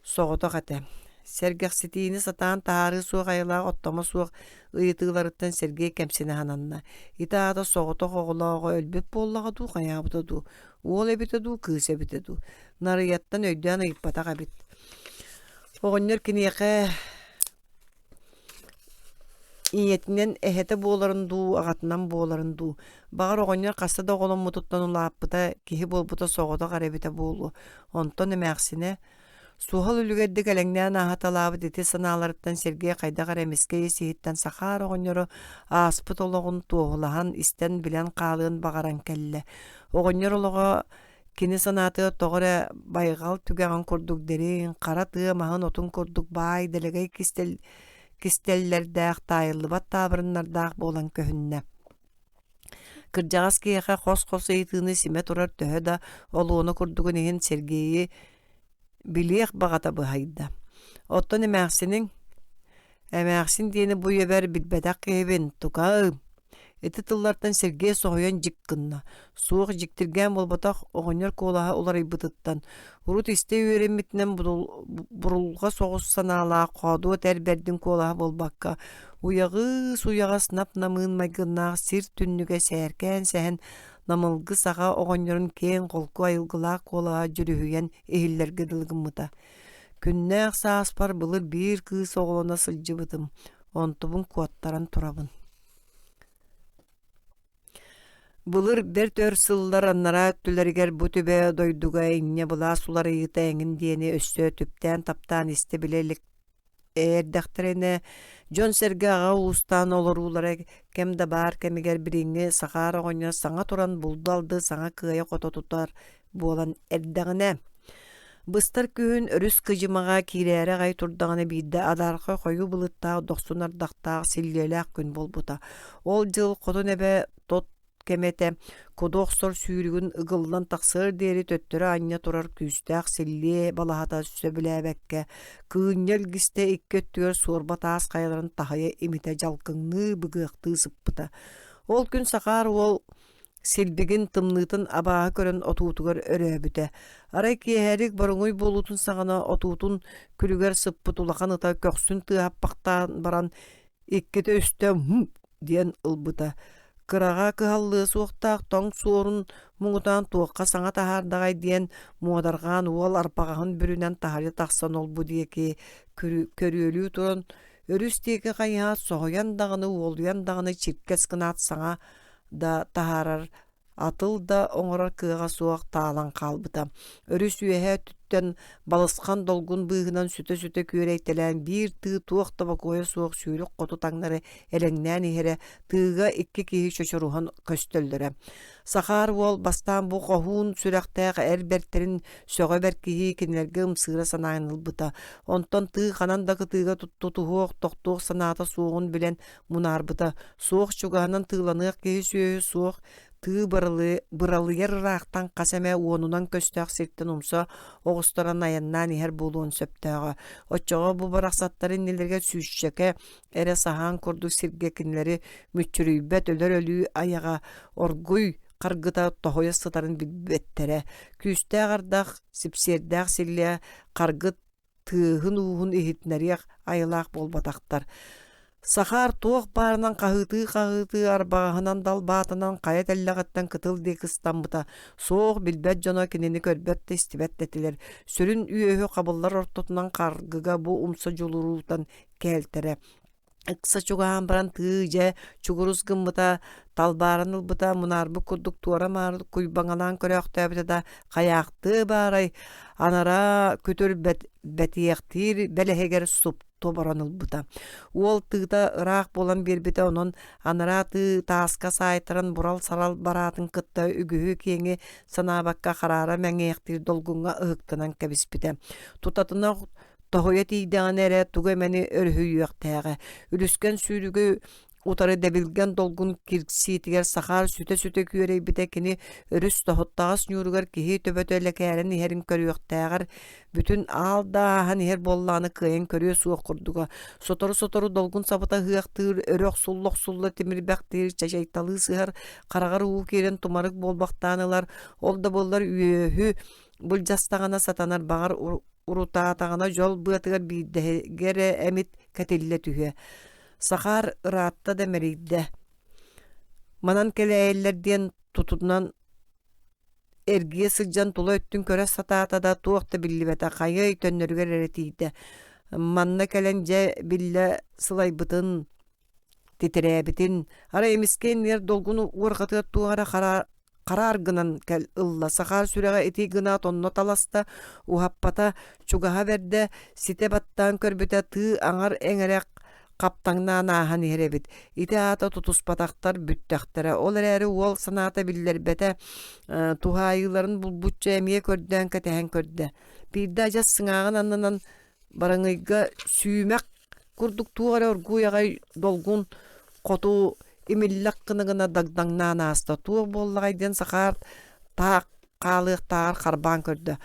Соҕотох этэ. Сэргэхситиини сатаан таһаарыы суох айылаах оттомо суох ыйытыыларыттан Сергей кэмсинэ сананна. Ити аата соҕотох оҕолооҕо өлбүт буоллаҕа дуу, хайаабыта дуу, уол эбитэ дуу, кыыс эбитэ дуу. Нарыйаттан өйдөөн ыйыппатах эбит. Оҕонньор киниэхэ Ийэтинэн эһэтэ буоларын дуу, аҕатынан буоларын дуу, баҕар оҕонньор хаста да оҕоломмутуттан улааппыта, киһи буолбута соҕотох эрэ эбитэ буолуо. Онтон эмээхсинэ суһал үлүгэрдик элэҥнээн ааһыталаабыт ити санааларыттан Сергей хайдах эрэ эмискэ ис-иһиттэн Сахаар оҕонньору ааспыт олоҕун туоһулаһан, истэн-билэн хаалыан баҕаран кэллэ. Оҕонньор олоҕо Кини санаатыгар тоҕо эрэ байҕал түгэҕин курдук дириҥ, хара тыа маһын-отун курдук баай дэлэгэй кистэл, кистэллэрдээх, таайыллыбат таабырыннардаах буолан көһүннэ. Кырдьаҕас киһиэхэ хос-хос ыйытыыны симэ турар төһө да олуона курдугун иһин Сергейи билиэх баҕата быһайда. Оттон эмээхсиниҥ Эмээхсин диэни бу үйэбэр билбэтэх киһибин, тукаам. Ити тыллартан Сергей соһуйан дьик гынна. Суох дьиктиргээн буолбатах оҕонньор куолаһа уларыйбытыттан, урут истэ үөрэммитинэн бурулҕа соҕус санаалаах хоодуот эр бэрдин куолаһа буолбакка, уйаҕыы-суйаҕас нап-намыын майгыннаах сир түннүгэ сээркээн сэһэн намылгы саха оҕонньорун киэҥ-холку айылгылаах куолаһа дьүрүһүйэн иһиллэргэ дылы гыммыта. Күннээх сааспар былыр биир кыыс оҕолоно сылдьыбытым, онтубун куоттаран турабын. Былыр бэрт өр сыллар анараа өттүлэригэр бу түбэ дойдуга инньэ былаас уларыйыыта эҥин диэни өссө түптээн-таптаан истэ-билэ илик эрдэхтэринэ, дьон-сэргэ аҕа уустаан олоруулара кэм да баар кэмигэр билиҥҥи Сахаар оҕонньор саҥа туран булду-алды саҥа кыайа-хото тутар буолан эрдэҕинэ. Быстар күһүн өрүс кыдьымаҕа киирээри аҕай турдаҕына биирдэ адаархай хойуу былыттаах дохсун ардахтаах силлиэлээх күн буолбута. Ол дьыл Хотун эбэ тот кэмэ этэ, куду охсор сүүрүгүн ыгыллан тахсыар диэри төттөрү анньа турар күүстээх силлиэ балаһата сөбүлээбэккэ, кыынньа илгистэ икки өттүгэр суорба таас хайаларын таһыйа имитэ дьалкыҥныы быгыахтыы сыппыта. Ол күн Сахаар уол Силбигин тымныытын абааһы көрөн отуутугар өрөөбүтэ. Арай киэһэлик боруҥуй буолуутун саҕана отуутун күлүгэр сыппыт улахан ыта көхсүн тыаһаппахтаан баран иккитэ-үстэ «һм» диэн ылбыта. Кыраҕа кыһаллыа суохтаах тоҥ суорун муҥутаан туохха саҥа таһаардаҕай диэн муодарҕаан уол арбаҕаһын бүрүнэн таһырдьа тахсан олбу диэки көрүөлүү туран өрүс диэки хайыһаат соһуйан даҕаны уолуйан даҕаны чиркэс гынаат саҥа да таһаарар, атыл да оҥорор кыаҕа суох таалан хаалбыта. Өрүс үөһээ өттүттэн балысхан долгун быыһынан сүтэ-сүтэ күөрэйтэлээн биир тыы туох да бокуойа суох сүүрүк хоту таҥнары элэҥнээн иһэрэ, тыыга икки киһи чочоруһан көстөллөрө. Сахаар уол бастаан бу хоһуун сүрэхтээх эр бэртэрин сөҕө бэркиһии кинилэргэ ымсыыра санаан ылбыта. Онтон тыы ханан да кытыыга тутуһуох, тохтуох санаата суоҕун билэн мунаарбыта, суох чугаһынан тыыланыах киһи сүөһү суох, тыы быралыйар ыраахтан хас эмэ уонунан көстөөх сиртэн умса оҕустаран айаннаан иһэр буолуон сөптөөҕө. Оччоҕо бу барахсаттар иннилэригэр сүүсчэкэ эрэ саһаан курдук сиргэ кинилэри мүччүрүйбэт өлөр өлүү айаҕа оргуй харгыта тоһуйа сытарын билбэттэрэ. Күүстээх ардах, сипсиэрдээх силлиэ харгыт тыаһын-ууһун иһитинэриэх айылаах буолбатахтар. Сахаар туох баарынан хаһыытыы-хаһыытыы арбаҕаһынан далбаатанан хайа тэллэҕиттэн кытыл диэки ыстаммыта. Суох билбэт дьоно кинини көрбөт да истибэт да этилэр. Сүрүн үөһү хабыллар ортотунан харгыга бу умса дьулуруутан кээлтэрэ. Ыкса чугаһаан баран тыы дьэ чугурус гыммыта, талбааран ылбыта, мунаарбыт курдук туора-маары куйбаҥалаан көрөөхтөөбүтэ да, хайаахтыы баарай, анараа күтүр бэтиэхтиир бэлэһигэр супту оборон ылбыта. Уол тыыта ыраах буолан биэрбитэ, онон анараа тыы тааска саайтаран бурал-сарал бараатын кытта үгүһү-киэҥи санаабакка хараара мэҥиэхтиир долгуҥҥа ыһыктанан кэбиспитэ. Тутатына Тоһуйа тиийдэҕинэ эрэ тугу эмэни өрүһүйүөхтээҕэ. Үлүскэн сүүрүгү утары дэбилгэн долгун кирсиитигэр Сахаар сүтэ-сүтэ күөрэйбитэ кини өрүс тоһуттаҕас ньууругар киһи төбөтө лэкээрэн иһэрин көрүөхтээҕэр бүтүн аал да ааһан иһэр буоллаҕына кыайан көрүө суох курдуга. Сотору-сотору долгун сабыта ыһыахтыыр, өрө охсулла-охсулла тимирбэхтиир, чачайталыы сыһар, хараҕар уу киирэн тумарык буолбахтаан ылар, ол да буоллар үөһү былдьастаҕына сатанар баҕар урутаатаҕына дьол быатыгар биирдэһигэр эрэ эмит кэтиллэ түһүө. Сахаар ыраатта да мэлийдэ. Манан кэлээйэллэр диэн тутунан эргийэ сылдьан тула өттүн көрө сатаата да туох да биллибэтэ хайыай төннөрүгэр эрэ тиийдэ. Манна кэлэн дьэ биллэ сылайбытын, титирээбитин, арай эмискэ иннигэр долгун уорҕатыгар туох эрэ хара хараар гынан кэл ылла Сахаар сүрэҕэ ити гынаат онно таласта, уһаппата, чугаһа бэрдэ, ситэ баттаан көрбүтэ тыы аҥар эҥэрэ хаптаҥнаан ааһан иһэр эбит. Ити аата тутуспатахтар бүттэхтэрэ. Ол эрээри уол санаата биллэрбэтэ, туһаайыыларын булбучча эмиэ көрдөөн кэтэһэн көрдө. Биирдэ адьас сыҥааҕын аннынан бараҥыйга сүүмэх курдук туох эрэ оргууй аҕай долгун хоту имиллэх гына-гына дагдаҥнаан ааста. Туох буоллаҕай диэн Сахаар таах хаалыахтааҕар харбаан көрдө.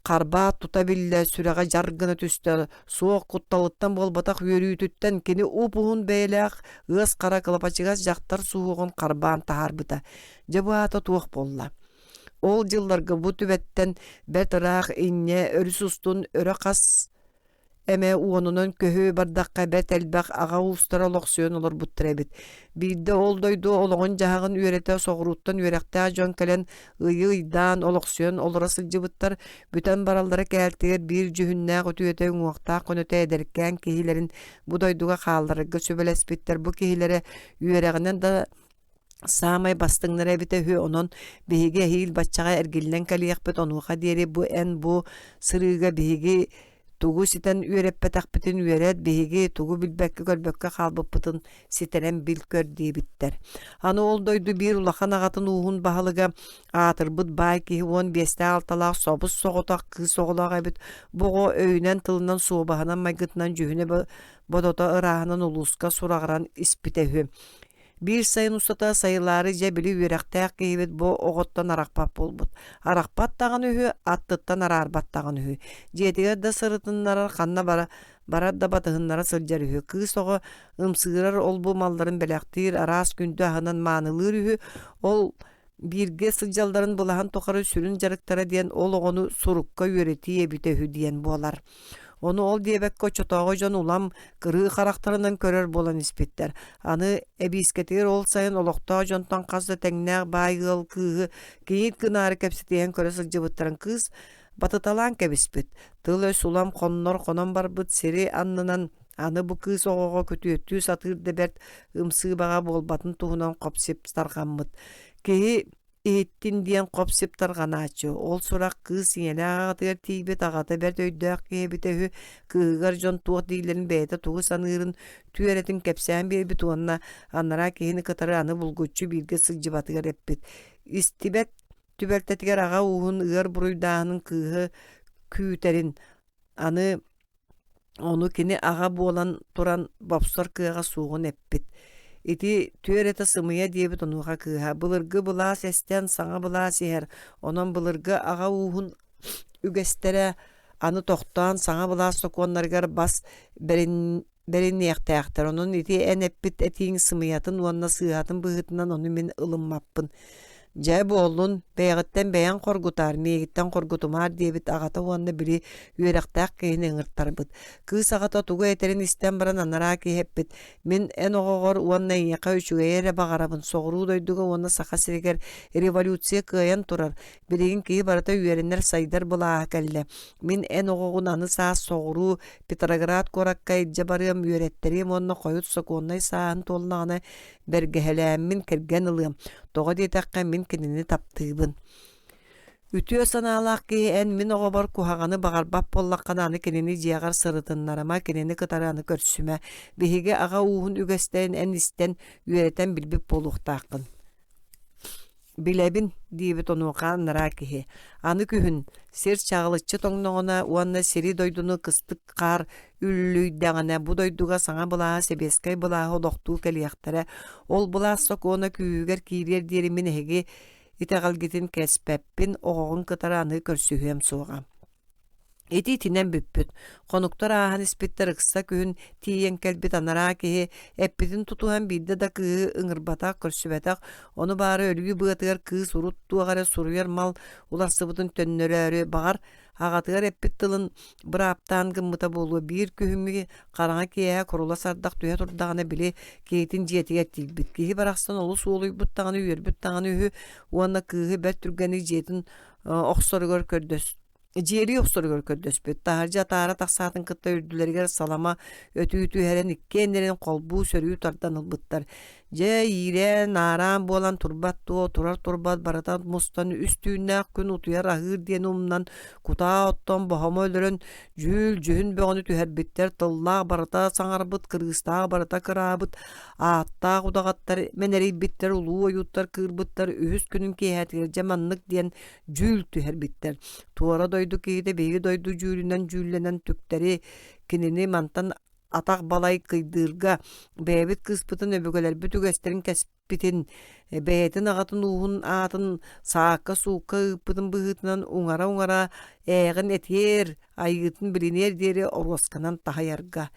Харбаат тута биллэ, сүрэҕэ дьар гына түстэ. Суох кутталыттан буолбатах үөрүүтүттэн кини уп-уһун бэйэлээх ыас хара кылапачыгас дьахтар суһуоҕун харбаан таһаарбыта. Дьэ бу аата туох буолла? Ол дьылларга бу түбэттэн бэрт ыраах инньэ өрүс устун өрө хас эмэ уонунан көһү бардахха бэрт элбэх аҕа уустара олохсуйан олорбуттар эбит. Биирдэ ол дойду олоҕун-дьаһаҕын үөрэтэ соҕурууттан үөрэхтээх дьон кэлэн ыйы-ыйдаан олохсуйан олоро сылдьыбыттар. Бүтэн бараллара кээлтигэр биир дьүһүннээх үтүөтэ уҥуохтаах көнөтө эдэркээн киһилэрин бу дойдуга хаалларарга сүбэлэспиттэр. Бу киһилэрэ үөрэҕинэн да Саамай бастыҥнара эбитэ үһү, онон биһиги эһиил баччаҕа эргиллэн кэлиэхпит, онуоха диэри бу эн бу сырыыга биһиги Тугу ситэн үөрэппэтэхпитин үөрэт, биһиги тугу билбэккэ-көрбөккө хаалбыппытын ситэрэн бил-көр диэбиттэр. Аны ол дойду биир улахан аҕатын ууһун баһылыга аатырбыт баай киһи 15-алталаах собус-соҕотох кыыс оҕолоох эбит. Бу оҕо өйүнэн, тылынан, суобаһынан, майгытынан дьүһүнэ бодото ырааһынан улууска сураҕыран испитэ үһү. Биир сайын устата сайылаары дьэ били үөрэхтээх киһибит бу оҕоттон арахпат буолбут. Арахпат даҕаны үһү, аттыттан араарбат даҕаны үһү. Дьиэтигэр да сырытыннарар, ханна бара барар да батыһыннара сылдьар үһү. Кыыс оҕо ымсыырар ол-бу малларын бэлэхтиир, араас күндү аһынан маанылыыр үһү. Ол бииргэ сылдьалларын былаһын тухары сүрүн дьарыктара диэн ол оҕону сурукка үөрэтии эбитэ үһү диэн буолар. Ону ол диэбэккэ оччотооҕу дьон улам кырыы харахтарынан көрөр буолан испиттэр. Аны эбиискэтигэр ол сайын олохтоох дьонтон хас да тэҥнээх баай ыал кыыһы кийиит гынаары кэпсэтиһэн көрө сылдьыбыттарын кыыс батыталаан кэбиспит. Тыл-өс улам хоннор хонон барбыт сири аннынан аны бу кыыс оҕоҕо күтүөттүү сатыыр да бэрт ымсыы-баҕа буолбатын туһунан хоп-сип тарҕаммыт. Киһи иһиттин диэн хоп-сип тарҕанааччы. Ол сурах кыыс ийэлээх аҕатыгар тиийбит аҕата бэрт өйдөөх киһи эбитэ үһү. Кыыһыгар дьон туох дииллэрин бэйэтэ тугу саныырын түөрэтин кэпсээн биэрбит уонна анараа киһини кытары аны булгуччу бииргэ сылдьыбатыгар эппит. Истибэт түбэлтэтигэр аҕа ууһун ыар буруйдааһынын кыыһы күүтэрин, аны ону кини аҕа буолан туран бопсор кыаҕа суоҕун эппит. Ити түөрэтэ сымыйа диэбит онуоха кыыһа былыргы былаас эстэн саҥа былаас иһэр, онон былыргы аҕа ууһун үгэстэрэ аны тохтоон саҥа былаас сокуоннарыгар бас бэрин бэриниэхтээхтэр. Онон ити эн эппит этииҥ сымыйатын уонна сыыһатын быһыытынан ону мин ылыммаппын. Дьэ буоллун, бэйэҕиттэн бэйэҥ хоргутаар, миигиттэн хоргутумаар диэбит аҕата уонна били үөрэхтээх киһини ыҥыртарбыт. Кыыс аҕата тугу этэрин истэн баран анараа киһи эппит: «Мин эн оҕоҕор уонна эйиэхэ үчүгэйи эрэ баҕарабын. Соҕуруу дойдуга уонна Саха сиригэр революция кыайан турар. Билигин киһи барыта үөрэнэр, сайдар былааһа кэллэ. Мин эн оҕоҕун аны саас соҕуруу Петроград куоракка илдьэ барыам, үөрэттэриэм уонна хойут сокуоннай сааһын туоллаҕына бэргэһэлээммин кэргэн ылыам. Тоҕо диэтэххэ, мин кинини таптыыбын. Үтүө санаалаах киһи эн мин оҕобор куһаҕаны баҕарбат буоллаххына аны кинини дьиэҕэр сырытыннарыма, кинини кытары аны көрсүмэ. Биһиги аҕа ууһун үгэстэрин эн истэн, үөрэтэн билбит буолуохтааххын. Билэбин, диэбит онуоха анараа киһи. Аны күһүн, сир чаҕылыччы тоҥноҕуна уонна сири-дойдуну кыстык хаар үллүйдэҕинэ, бу дойдуга саҥа былааһы сэбиэскэй былааһы олохтуу кэлиэхтэрэ. Ол былаас сокуона күүһүгэр киириэр диэри мин эһиги итэҕэлгитин кэспэппин, оҕоҕун кытары аны көрсүһүөм суоҕа. Ити итинэн бүппүт. Хонуктар ааһан испиттэр ыкса күһүн тиийэн кэлбит анараа киһи эппитин тутуһан биирдэ да кыыһы ыҥырбатах, көрсүбэтэх, ону баара өлүү быатыгар кыыс урут туох эрэ суруйар мал уларсыбытын төннөрөөрү, баҕар, аҕатыгар эппит тылын бырааптаан гыммыта буолуо биир күһүҥҥү хараҥа киэһэ курулас ардах түһэ турдаҕына били киһитин дьиэтигэр тиийбит. Киһи барахсан олус уолуйбут даҕаны үөрбүт даҕаны үһү уонна кыыһы бэрт түргэнник дьиэтин охсоругар көрдөс Дьиэлии охсоругар көрдөспүт, таһырдьа атаара тахсаатын кытта үрдүлэригэр салама өтүү түһэрэн иккиэннэрин холбуу сөрүү тардан ылбыттар. Дьэ, иирээн, аараан буолан турбат дуо, турар турбат барыта мустан үс түүннээх күн утуйар аһыыр диэн умнан, кутаа оттон боһомо өлөрөн, дьүүл дьүһүн бөҕөнү түһэрбиттэр, тыллаах барыта саҥарбыт, кырыыстаах барыта кыраабыт, ааттаах удаҕаттар мэнэрийбиттэр, улуу ойууттар кыырбыттар, үһүс күнүн киэһэтигэр дьэ маннык диэн дьүүл түһэрбиттэр. Туора дойду киһитэ биһиги дойду дьүүлүнэн дьүүллэнэн түктэри кинини мантан атах балай кыйдыырга бэйэбит кыыспытын өбүгэлэрбит үгэстэрин кэспитин бэйэтин аҕатын ууһун аатын саакка-суукка ыыппытын быһыытынан уҥара-уҥара ээҕин этиэр айыытын билиниэр диэри оруосканан таһыйарга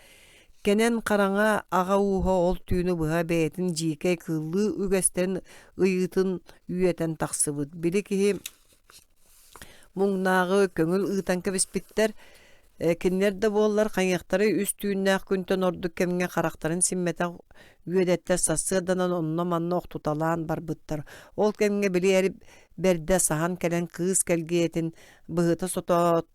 Кэнэн хараҥа аҕа ууһа ол түүнү быһа бэйэтин дьиикэй кыыллыы үгэстэрин ыйыытын үөтэн тахсыбыт. Били киһи муҥнааҕы көҥүл ыытан кэбиспиттэр. Кинилэр да буоллар хайыахтарай үс түүннээх күнтэн ордук кэмҥэ харахтарын симмэтэх үөдэттэр сарсыарданан онно-манна охтуталаан барбыттар. Ол кэмҥэ били эр бэрдэ саһан кэлэн кыыс кэлгиэтин быһыта сотоот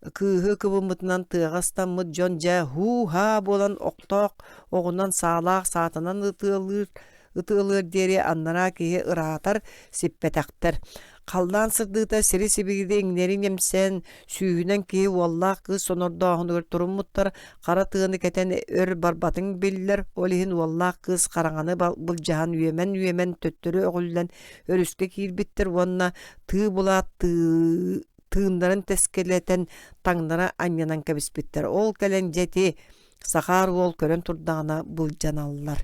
Кыыһы кыбыммытынан тыаҕа ыстаммыт дьон дьэ һуу-һаа буолан охтоох оҕунан саалаах саатынан ытыалыыр ытыалыар диэри анараа киһи ыраатар сиппэтэхтэр. Халлаан сырдыыта сири-сибигири иҥнэри ньэмсэн, сүүһүнэн киһи уоллаах кыыс сонордооһунугар туруммуттар, хара тыаны кэтэн өр барбатыҥ биллэр, ол иһин уоллаах кыыс хараҥаны былдьаһан үөмэн-үөмэн төттөрү өҕүллэн өрүскэ киирбиттэр уонна тыы булаат тыыннарын тэскилэтэн таҥнара анньынан кэбиспиттэр. Ол кэлэн дьэ ити Сахаар уол көрөн турдаҕына былдьаналлар.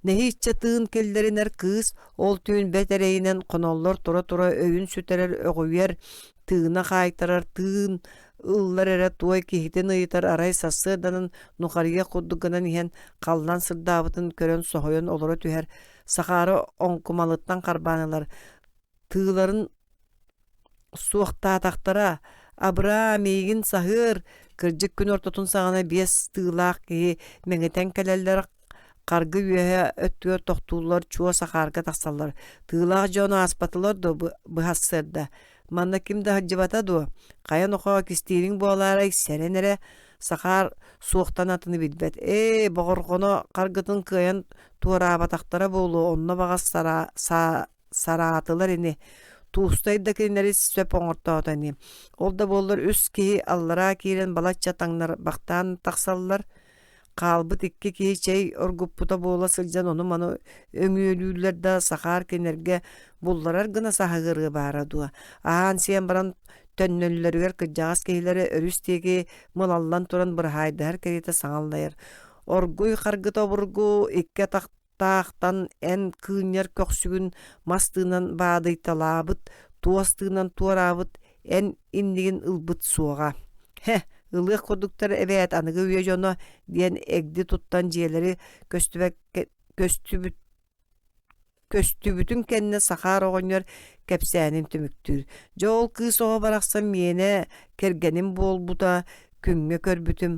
Нэһииччэ тыын киллэринэр кыыс ол түүн бэрт эрэйинэн хоноллор тура-тура өйүн сүтэрэр өҕүйэр, тыына хаайтарар тыын ыллар эрэ туой киһитин ыйытар арай сарсыарданан нухарыйа курдук гынан иһэн халлан сырдаабытын көрөн соһуйан олоро түһэр Сахаары оҥкумалыттан харбаан ылар тыыларын Суохтаатахтара, абыраа, миигин саһыар, кырдьык күн ортотун саҕана биэс тыылаах киһи мэҥитэн кэлэллэр, харгы үөһэ өттүгэр тохтууллар, чуо сахаарга тахсаллар. Тыылаах дьону ааспатылар дуо быһассыарда? Манна ким да сылдьыбата дуо? Хайа нохоо кистиириҥ буолаарай, сэрэн эрэ, Сахаар суохтан атыны билбэт. Ээ, боҕорҕоно харгытын кыайан туораабатахтара буолуо, онно баҕас сара, саа сараатылар ини, туустай да кинилэри сөп оҥортоото ини. Ол да буоллар үс киһи аллараа киирэн балачча таҥнарбахтаан тахсаллар. Хаалбыт икки киһи чэй оргуппута буола сылдьан ону-маны өҥүөлүүллэр да Сахаар кинилэргэ булларар гына саһыгырыа баара дуо. Аһаан-сиэн баран төннөллөрүгэр кырдьаҕас киһилэрэ өрүс диэки мылаллан туран быраһаайдаһар кэриэтэ саҥа аллайар. Оргуй харгыта обургу икки атах таахтан эн кыынньар көхсүгүн мас тыынан баадыйталаабыт, туос тыынан туораабыт эн иннигин ылбыт суоҕа. Һэ, ылыах курдуктар эбээт аныгы үйэ дьоно диэн эгди туттан дьиэлэри көстүбэккэ көстүбүт көстүбүтүн кэннэ Сахаар оҕонньор кэпсээнин түмүктүүр. Дьэ ол кыыс оҕо барахсан миэнэ кэргэним буолбута Күҥҥэ көрбүтүм,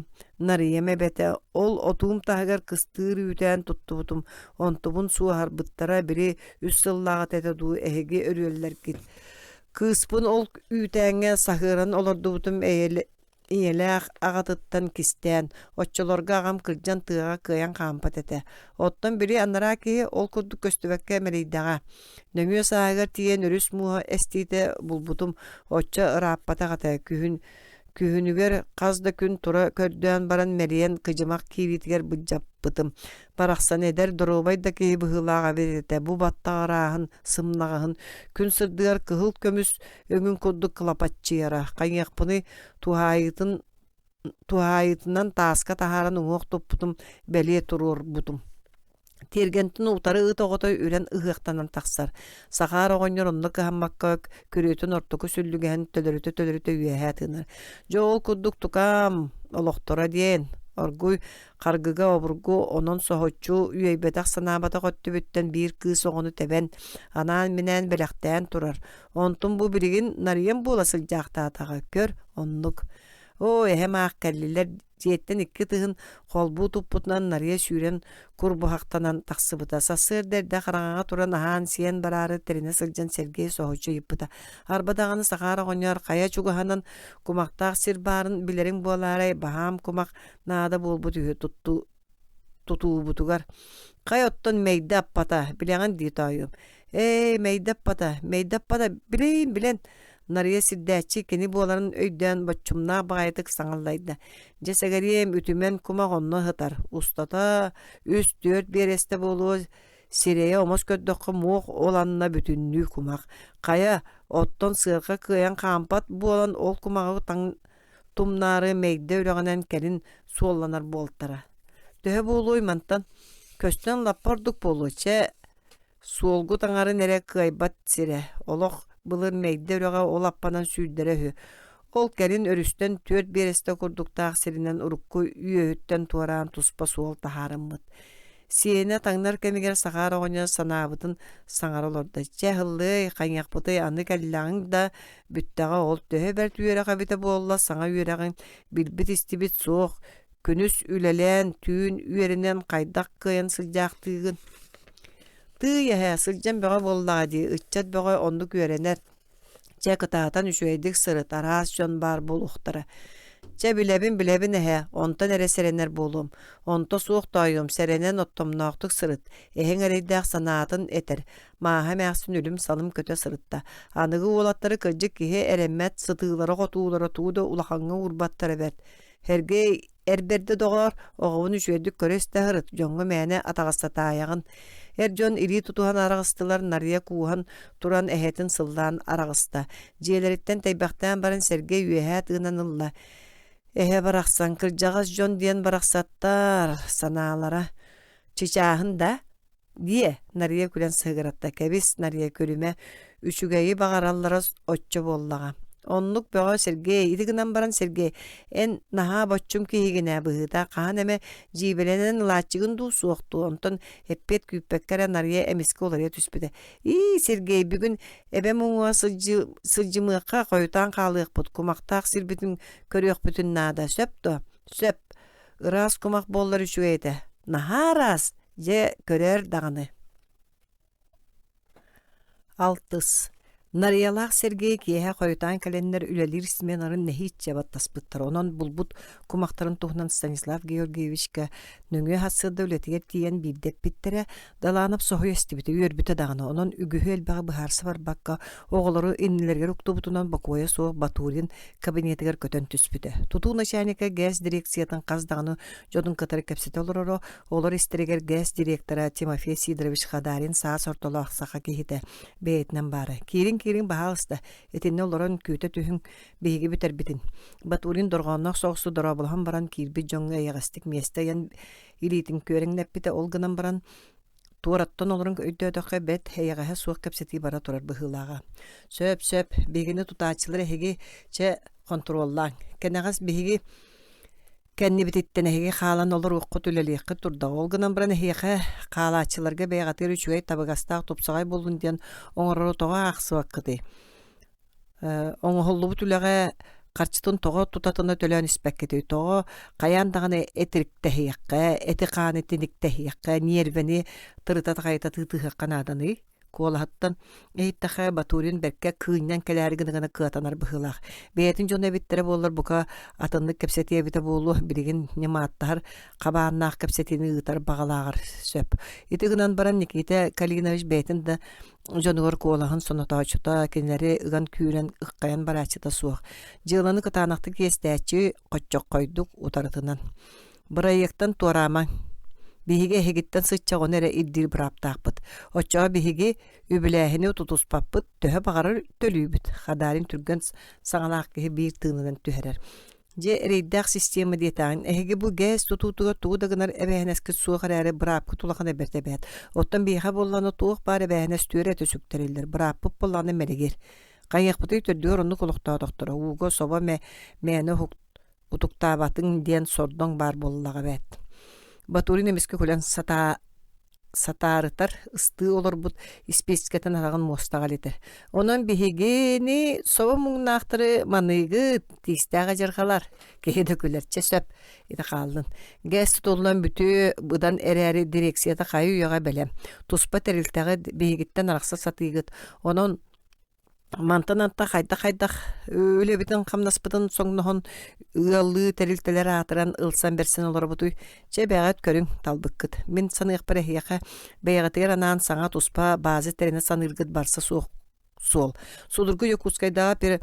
Нарыйам эбэтэ ол отуум таһыгар кыстыыр үүтээн туттубутум, онтубун суоһарбыттара били үс сыллааҕыта этэ дуу эһиги өрүөллэргит. Кыыспын ол үүтээҥҥэ саһыаран олордубутум ийэлээх аҕатыттан кистээн, оччолорго аҕам кырдьан тыаҕа кыайан хаампат этэ. Оттон били анараа киһи ол курдук көстүбэккэ мэлийдэҕэ. Нөҥүө сааһыгар тиийэн өрүс мууһа эстиитэ булбутум, оччо ырааппатах этэ, күһүн Күһүнүгэр хас да күн тура көрдөөн баран мэлийэн кыдьымах киириитигэр былдьаппытым. Барахсан эдэр, доруобай да киһи быһыылаах эбит этэ. Бу баттах арааһын, сымнаҕаһын күн сырдыгар кыһыл көмүс өҥүн курдук кылапаччыйара. Хайыахпыный, туһаайыытын туһаайыытынан тааска таһааран уҥуох туппутум, бэлиэ туруорбутум. Тиэргэнтэн утары ыт оҕото үрэн ыһыахтанан тахсар. Сахаар оҕонньор онно кыһаммакка күрүөтүн ортоку сүллүгэһин төлөрүтэ-төлөрүтэ үөһэ тыынар. Дьэ ол курдук тукаам олохторо диэн оргуй харгыга обургу онон соһуччу үөйбэтэх-санаабатах өттүбүттэн биир кыыс оҕону тэбэн анаан-минээн бэлэхтээн турар. Онтун бу билигин Нарыйам буола сылдьаахтаатаҕа көр оннук. Оо эһэм аах кэллилэр Дьиэттэн икки ытыһын холбуу туппутунан Нарыйа сүүрэн курбуһахтанан тахсыбыта. Сарсыарда эрдэ хараҥаҕа туран аһаан-сиэн бараары тэринэ сылдьан Сергей соһуччу ыйыппыта. Арба даҕаны Сахаар оҕонньор хайа чугаһынан кумахтаах сир баарын билэриҥ буолаарай, баһаам кумах наада буолбут үһү туттуу тутуубутугар. Хай оттон Мэйдэ аппата, билэҕин дии тоойуом. Ээ, Мэйдэ аппата, Мэйдэ аппата, билэйин билэн, Нарыйа сирдээччи кини буоларын өйдөөн боччумнаах баҕайытык саҥаллайда. Дьэ сэгэриэм, үтүмэн кумах онно сытар. Устата үс-түөрт биэрэстэ буолуо сирэйэ омос көрдөххө муох ол анна бүтүннүү кумах. Хайа, оттон сыарҕа кыайан хаампат буолан ол кумаҕы таҥ тумнаары Мэйдэ үрэҕинэн кэлин суолланар буолтара. Төһө буолуой мантан? Көстөн лаппа ордук буолуо. Чэ, Суолгут аҥарын эрэ кыайбат сирэ, олох былыр Мэйдэ үрэҕэ ол аппанан сүүрдэрэ үһү. Ол кэлин өрүстэн түөрт биэрэстэ курдуктаах сиринэн урукку үөһүттэн туораан туспа суол таһаарыммыт. Сиэнэ таҥнар кэмигэр Сахаар оҕонньор санаабытын саҥара олордо. Чэ, һыллыай, хайыахпытый, аны кэллэҕиҥ да бүттэҕэ ол төһө бэрт үөрэх эбитэ буолла, саҥа үөрэҕиҥ билбит-истибит суох, күнүс үлэлээн, түүн үөрэнэн хайдах кыайан сылдьаахтыыгын Тыый эһээ, сылдьан бөҕө буоллаҕа дии, ыччат бөҕө оннук үөрэнэр. Чэ, кытаатан үчүгэйдик сырыт, араас дьон баар буолуохтара. Чэ, билэбин, билэбин эһээ, онтон эрэ сэрэнэр буолуом. Онто суох тоойуом, сэрэнэн оттомноохтук сырыт. Эһэҥ эрэйдээх санаатын этэр. Мааһа эмээхсин үлүм-салым көтө сырытта. Аныгы уолаттары кырдьык киһи эрэммэт, сытыылара-хотуулара тугу да улахаҥҥа уурбаттара бэрт. Сергей эр бэрдэ доҕоор, оҕобун үчүгэйдик көрө-истэ сырыт, дьоҥҥо мээнэ атаҕастатаайаҕын. Эр дьон илии тутуһан араҕыстылар, Нарыйа кууһан туран эһэтин сыллаан араҕыста. Дьиэлэриттэн тэйбэхтээн баран Сергей үөһээ тыынан ылла. Эһэ барахсан, кырдьаҕас дьон диэн барахсаттар, санаалара. Чычааһын да? Диэ, Нарыйа күлэн сыһыгыратта, кэбис, Нарыйа, күлүмэ, үчүгэйи баҕараллара оччо буоллаҕа. Оннук бөҕө Сергей, ити гынан баран Сергей, эн наһаа боччум киһигин ээ быһыыта, хаһан эмэ дьиибэлэнэн ылааччыгын дуу суох дуу, онтон эппиэт күүппэккэ эрэ Нарыйа эмискэ уларыйа түспүтэ. Ии, Сергей, бүгүн эбэм уҥуоҕа сылдьымыахха, хойутаан хаалыахпыт, кумахтаах сирбитин көрүөхпүтүн наада, сөп дуо? Сөп. Ыраас кумах буоллар үчүгэй этэ. Наһаа ыраас, Дьэ, көрөөр даҕаны. Алтыс. Нарыйалаах Сергей киэһэ хойутаан кэлэннэр үлэлиир сменаларын нэһииччэ баттаспыттар. Онон булбут кумахтарын туһунан Станислав Георгиевичка нөҥүө сарсыарда үлэтигэр тиийэн биирдэ эппиттэрэ, Далаанап соһуйа истибитэ, үөрбүтэ даҕаны. Онон үгүһү-элбэҕи быһаарса барбакка, оҕолору иннилэригэр уктубутунан бокуойа суох Батурин кабинетыгар көтөн түспүтэ. Тутуу начальника ГЭС дирекциятын хас даҕаны дьонун кытары кэпсэтэ олороро, Олор истэригэр ГЭС директора Тимофей Сидорович Хадарин саас ортолоох саха киһитэ бэйэтинэн баара. Киириҥ-киириҥ баһаалыста, итиннэ олорон күүтэ түһүҥ, биһиги бүтэрбитин. Батурин дорҕоонноох соҕустук дорооболоһон баран киирбит дьоҥҥо эйэҕэстик миэстэ ыйан илиитин күөрэҥнэппитэ, ол гынан баран туораттан олорон өйдөөтөххө бэрт эйэҕэһэ суох кэпсэтии бара турар быһыылааҕа. Сөп, сөп, биһигини тутааччылар эһиги чэ хонтуруоллааҥ. Кэнэҕэс биһиги Кэннибититтэн эһиги хаалан олоруоххут, үлэлиэххит турдаҕа. Ол гынан баран эһиэхэ хаалааччыларга бэйэҕитигэр үчүгэй, табыгастаах, тупсаҕай буоллун диэн оҥорору тоҕо аахсыбаккытый? Э, оҥоһуллубут үлэҕэ харчытын тоҕо тутатына төлөөн испэккитий? Тоҕо хайаан даҕаны этириктэһиэххэ, эти-хааны тиниктэһиэххэ, ньиэрбэни тырыта-хайыта тыытыһыахха нааданый? Куолаһыттан иһиттэххэ, Батурин бэркэ кыынньан кэлээри гына-гына кыатанар быһыылаах. Бэйэтин дьоно эбиттэрэ буоллар, бука, атыннык кэпсэтиэ эбитэ буолуо, билигин ньымааттаһар хабааннаах кэпсэтиини ыытар баҕалааҕар сөп. Ити гынан баран Никита Калинович бэйэтин да дьонугар куолаһын сонотооччута, кинилэри ыган-күүрэн ыххайан барааччыта суох. Дьыаланы кытаанахтык иэстээччи хоччоххойдук утарытынан. Бырайыактан туораамаҥ. Биһиги эһигиттэн сыччах ону эрэ ирдиир бырааптаахпыт. Оччоҕо биһиги үбүлээһини тутуспаппыт, төһө баҕарар төлүүбүт, Хадарин түргэн саҥалаах киһи биир тыынынан түһэрэр. Дьэ, эрэйдээх система диэтэҕиҥ, эһиги бу ГЭС тутуутугар тугу да гынар эбээһинэскит суох эрээри быраапкыт улахана бэрт эбээт. Оттон биһиэхэ буоллаҕына туох баар эбээһинэс түөрэ этэ сүктэриллэр, бырааппыт буоллаҕына мэлигир. Хайыахпытый төрдүгэр оннук олохтоотохторо, ууга собо мээнэ уһук утуктаабатыҥ диэн сордоҥ баар буоллаҕа эбээт. Батурин эмискэ күлэн сатаа сатаарытар, ыстыы олорбут испиискэтин атаҕын муостаҕа илитэр. Онон биһигини собо муҥнаахтары маныыгыт, тиистээх адьырҕалар, киһи да күлэр, чэ сөп, ити хааллын. ГЭС тутуллан бүтүө быдан эрээри дирекцията хайы-үйэҕэ бэлэм. Туспа тэрилтэҕит биһигиттэн арахса сатыыгыт. Онон Мантан антах хайдах-хайдах үлэбитин-хамнаспытын соҥноһон, ыаллыы тэрилтэлэр аатыран ылсан-бэрсэн олоробутуй? Чэ, бэйэҕит көрүҥ, талбыккыт. Мин саныахпар эһиэхэ бэйэҕитигэр анаан саҥа туспа бааза тэринэ саныыргыт барса суох суол. Судургу Якутскайдааҕы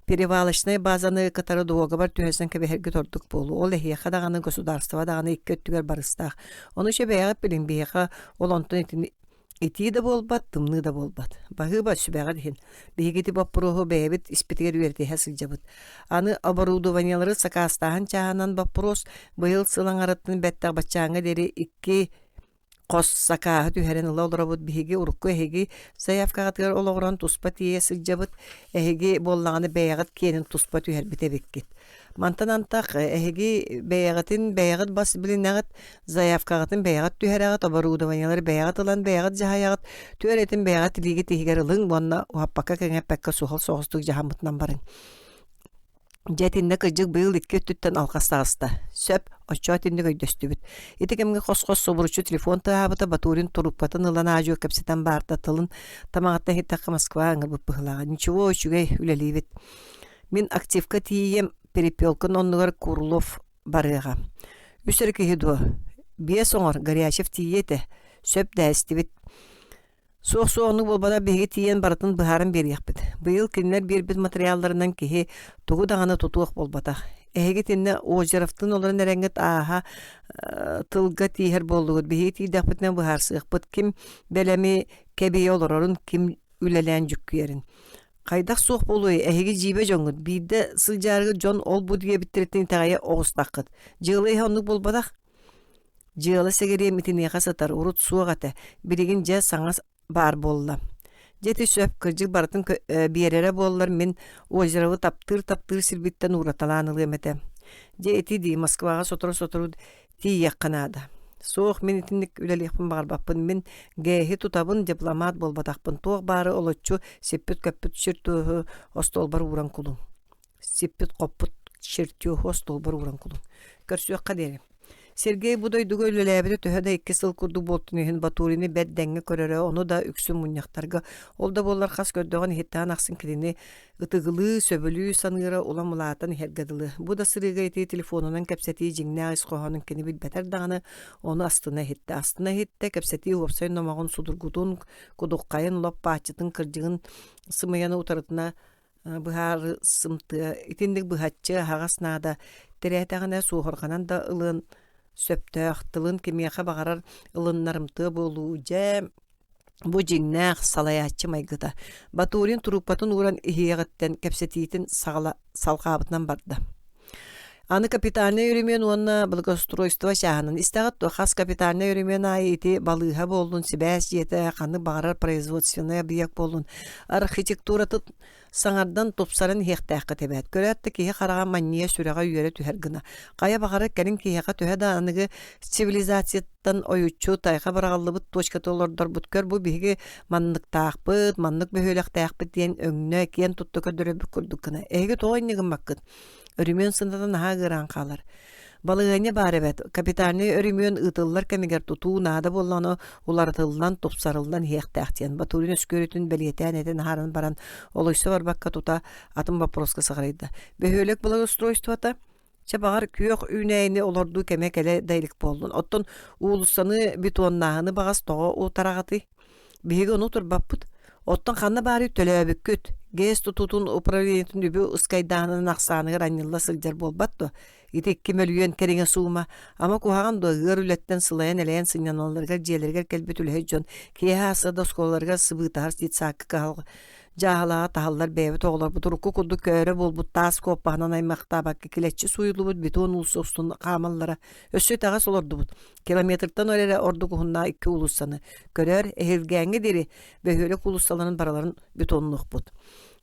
перевалочнай базаны кытары дуогабар түһэрсэн кэбиһэргит ордук буолуо. Ол эһиэхэ даҕаны, государство даҕаны икки өттүгэр барыстаах. Ону чэ бэйэҕит билиҥ, биһиэхэ ол онтон итини Итии да буолбат, тымныы да буолбат. Баһыыба сүбэҕит иһин. Биһиги ити боппуруоһу бэйэбит испитигэр үөрэтиһэ сылдьабыт. Аны оборудованиелары сакаастааһын чааһынан боппуруос быйыл сыл аҥарыттан бэттэх баччааҥҥа диэри икки хос сакааһы түһэрэн ыла олоробут. Биһиги урукку эһиги заявкаҕытыгар олоҕуран туспа тиийэ сылдьабыт. Эһиги буоллаҕына бэйэҕит киэнин туспа түһэрбит эбиккит. Мантан антах эһиги бэйэҕитин бэйэҕит бас билинэҕит, заявкаҕытын бэйэҕит түһэрэҕит, оборудованиелары бэйэҕит ылан бэйэҕит дьаһайаҕыт, түөрэтин бэйэҕит илиигит иһигэр ылыҥ уонна уһаппакка-кэҥэппэккэ суһал соҕустук дьаһаммытынан барыҥ. Дьэ итиннэ кырдьык быйыл икки өттүттэн алҕас таҕыста. Сөп, оччоо итинник өйдөстүбүт. Ити кэмҥэ хос-хос субуруччу телефон тыаһаабыта Батурин трубкатын ылан аадьуо кэпсэтэн баарта тылын тамаҕыттан иһиттэххэ Москва ыҥырбыт быһыылааҕа. Ничего, үчүгэй, үлэлиибит. Мин активка тиийиэм. Перепелкин оннугар Курлов барыаҕа. Үс эрэ киһи дуо? Биэс оҥор, Горячев тиийиэ этэ. Сөп дэһистибит. Суох-суох оннук буолбатах биһиги тиийэн барытын быһааран биэриэхпит. Быйыл кинилэр биэрбит матырыйаалларынан киһи тугу даҕаны тутуох буолбатах. Эһиги итиннэ Озеровтыын олорон эрэҥҥит ааһа тылга тииһэр буоллугут. Биһиги тиийдэхпитинэ быһаарсыахпыт. Ким бэлэми кэбийэ олорорун, ким үлэлээн дьүккүйэрин. Хайдах суох буолуой, эһиги дьиибэ дьоҥҥут, биирдэ сылдьаарыгыт дьон ол-бу диэбиттэриттэн итэҕэйэ оҕустаххыт. Дьыала иһэ оннук буолбатах. Дьыала сэгэриэм итиниэхэ сытар, урут суох этэ, билигин дьэ саҥа баар буолла. Дьэ ити сөп, кырдьык барытын биэрэрэ буоллар мин Озеровы таптыыр-таптыыр сирбиттэн уураталаан ылыам этэ. Дьэ ити дии Москваҕа сотору-сотору тиийиэххэ наада. Суох, мин итинник үлэлиэхпин баҕарбаппын. Мин гээһи тутабын, дипломат буолбатахпын. Туох баары олоччу сиппит-көппүт чертеһу остуолбар ууран кулуҥ. Сиппит-хоппут чертеһу остуолбар ууран кулуҥ. Көрсүөххэ диэри. Сергей бу дойдуга үлэлээбитэ төһө да икки сыл курдук буолтун иһин Батурины бэрт дэҥҥэ көрөрө, ону да үксүн мунньахтарга, ол да буоллар хас көрдөҕүн иһиттэҕин ахсын кинини ытыгылыы, сөбүлүү саныыра улам улаатан иһэргэ дылы. Бу да сырыыга ити телефонунан кэпсэтии дьиҥнээх ис хоһоонун кини билбэтэр даҕаны, ону астына иһиттэ. Астына иһиттэ, кэпсэтии уопсай номоҕун судургутун, кудуххайын, лоп бааччытын, кырдьыгын сымыйаны утарытына быһаарысымтыа итинник быһаччы аһаҕас наада тирээтэҕинэ суоһурҕанан да ылыан сөптөөх тылын кимиэхэ баҕарар ылыннарымтыа буолуу дьэ бу дьиҥнээх салайааччы майгыта Батурин трубкатын ууран иһиэҕиттэн кэпсэтиитин саҕала салҕаабытынан барда Аны капитальнай өрөмүөн уонна благоустройство чааһынан истэҕит дуо хас капитальнай өрөмүөн аайы ити балыыһа буоллун, сибээс дьиэтэ, ханнык баҕарар производственнай объект буоллун, архитектуратын саҥардан тупсаран иһиэхтээххит эбээт. Көрөөт да киһи хараҕа манньыйа сүрэҕэ үөрэ түһэр гына. Хайа баҕарар кэлин киһиэхэ төһө да аныгы цивилизацияттан ойуччу тайҕа быраҕыллыбыт точката олордорбут көр бу биһиги манныктаахпыт, маннык бөһүөлэктээхпит диэн өҥнө киэн тутта көрдөрөрбүт курдук гына. Эһиги тоҕо инньэ гыммаккыт? Өрөмүөн сыаната наһаа ыараан хаалар. Балаһыанньа баар эбээт, капитальнай өрөмүөн ыытыллар кэмигэр тутуу наада буоллаҕына уларытыллан, тупсарыллан иһиэхтээх диэн Батурин өскүөрүтүн бэлиэтээн этэн аһаран баран, олуйса барбакка тута атын боппуруоска сыҕарыйда. Бөһүөлэк благоустройствота чэ баҕар күөх үүнээйини олордуу кэмэ кэлэ да илик буоллун. Оттон уулуссаны бетоннааһыны баҕас тоҕо утараҕытый? Биһиги ону турбаппыт. Оттон ханна баарый төлөөбүккүт? ГЭС тутуутун управлениетын үбү ыскайдааһынын ахсааныгар анньылла сылдьар буолбат дуо? Ити 2 мөлүйүөн кэриҥэ суума. Ама куһаҕан дуо ыар үлэттэн сылайан-элэйэн сынньаналларыгар дьиэлэригэр кэлбит үлэһит дьон киэһэ аста да оскуолаларыгар сыбыытаһар детсадка кыһалҕа дьааһылаҕа таһаллар бэйэбит оҕолорбут урукку курдук көөрө буолбут таас куоппаһынан аймахтаабакка килэччи сууйуллубут бетон уулусса устун хаамаллара өссө итэҕэс олордубут Километртан ол эрэ ордук уһуннаах икки уулуссаны көрөр, эһилгээҥҥэ диэри бөһүөлэк уулуссаларын барыларын бетоннуохпут.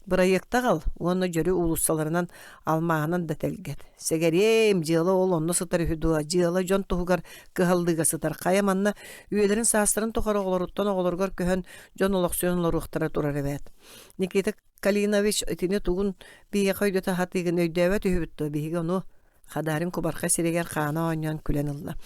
Бырайыакта аҕал уонна дьөрү уулуссаларынан алмааһынан да тэлгэт. Сэгэриэм, дьыала ол онно сытар үһү дуо? Дьыала дьон туһугар кыһаллыыга сытар. Хайа манна үйэлэрин саастарын тухары оҕолоруттан оҕолоругар көһөн дьон олохсуйан олоруохтара турар эбээт. Никита Калинович итини тугун биһиэхэ өйдөтө сатыыгын өйдөөбөт үһүбүт дуо? Биһиги ону Хадаарин кубархай сиригэр хаана оонньоон күлэн ылла.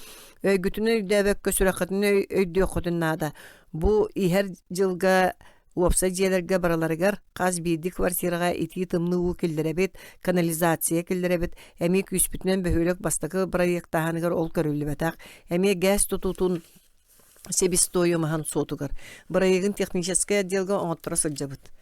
Өйгүтүн өйдөөбөккө сүрэххитин өйдүөххүтүн наада. Бу иһэр дьылга уопсай дьиэлэргэ барыларыгар хас биирдии квартираҕа итии тымныы уу киллэрэбит, канализация киллэрэбит. Эмиэ күүспүтүнэн бөһүөлэк бастакы бырайыактааһыныгар ол көрүллүбэтэх. Эмиэ ГЭС тутуутун себестоимоһын суотугар бырайыагын техническэй отделга оҥотторо сылдьабыт.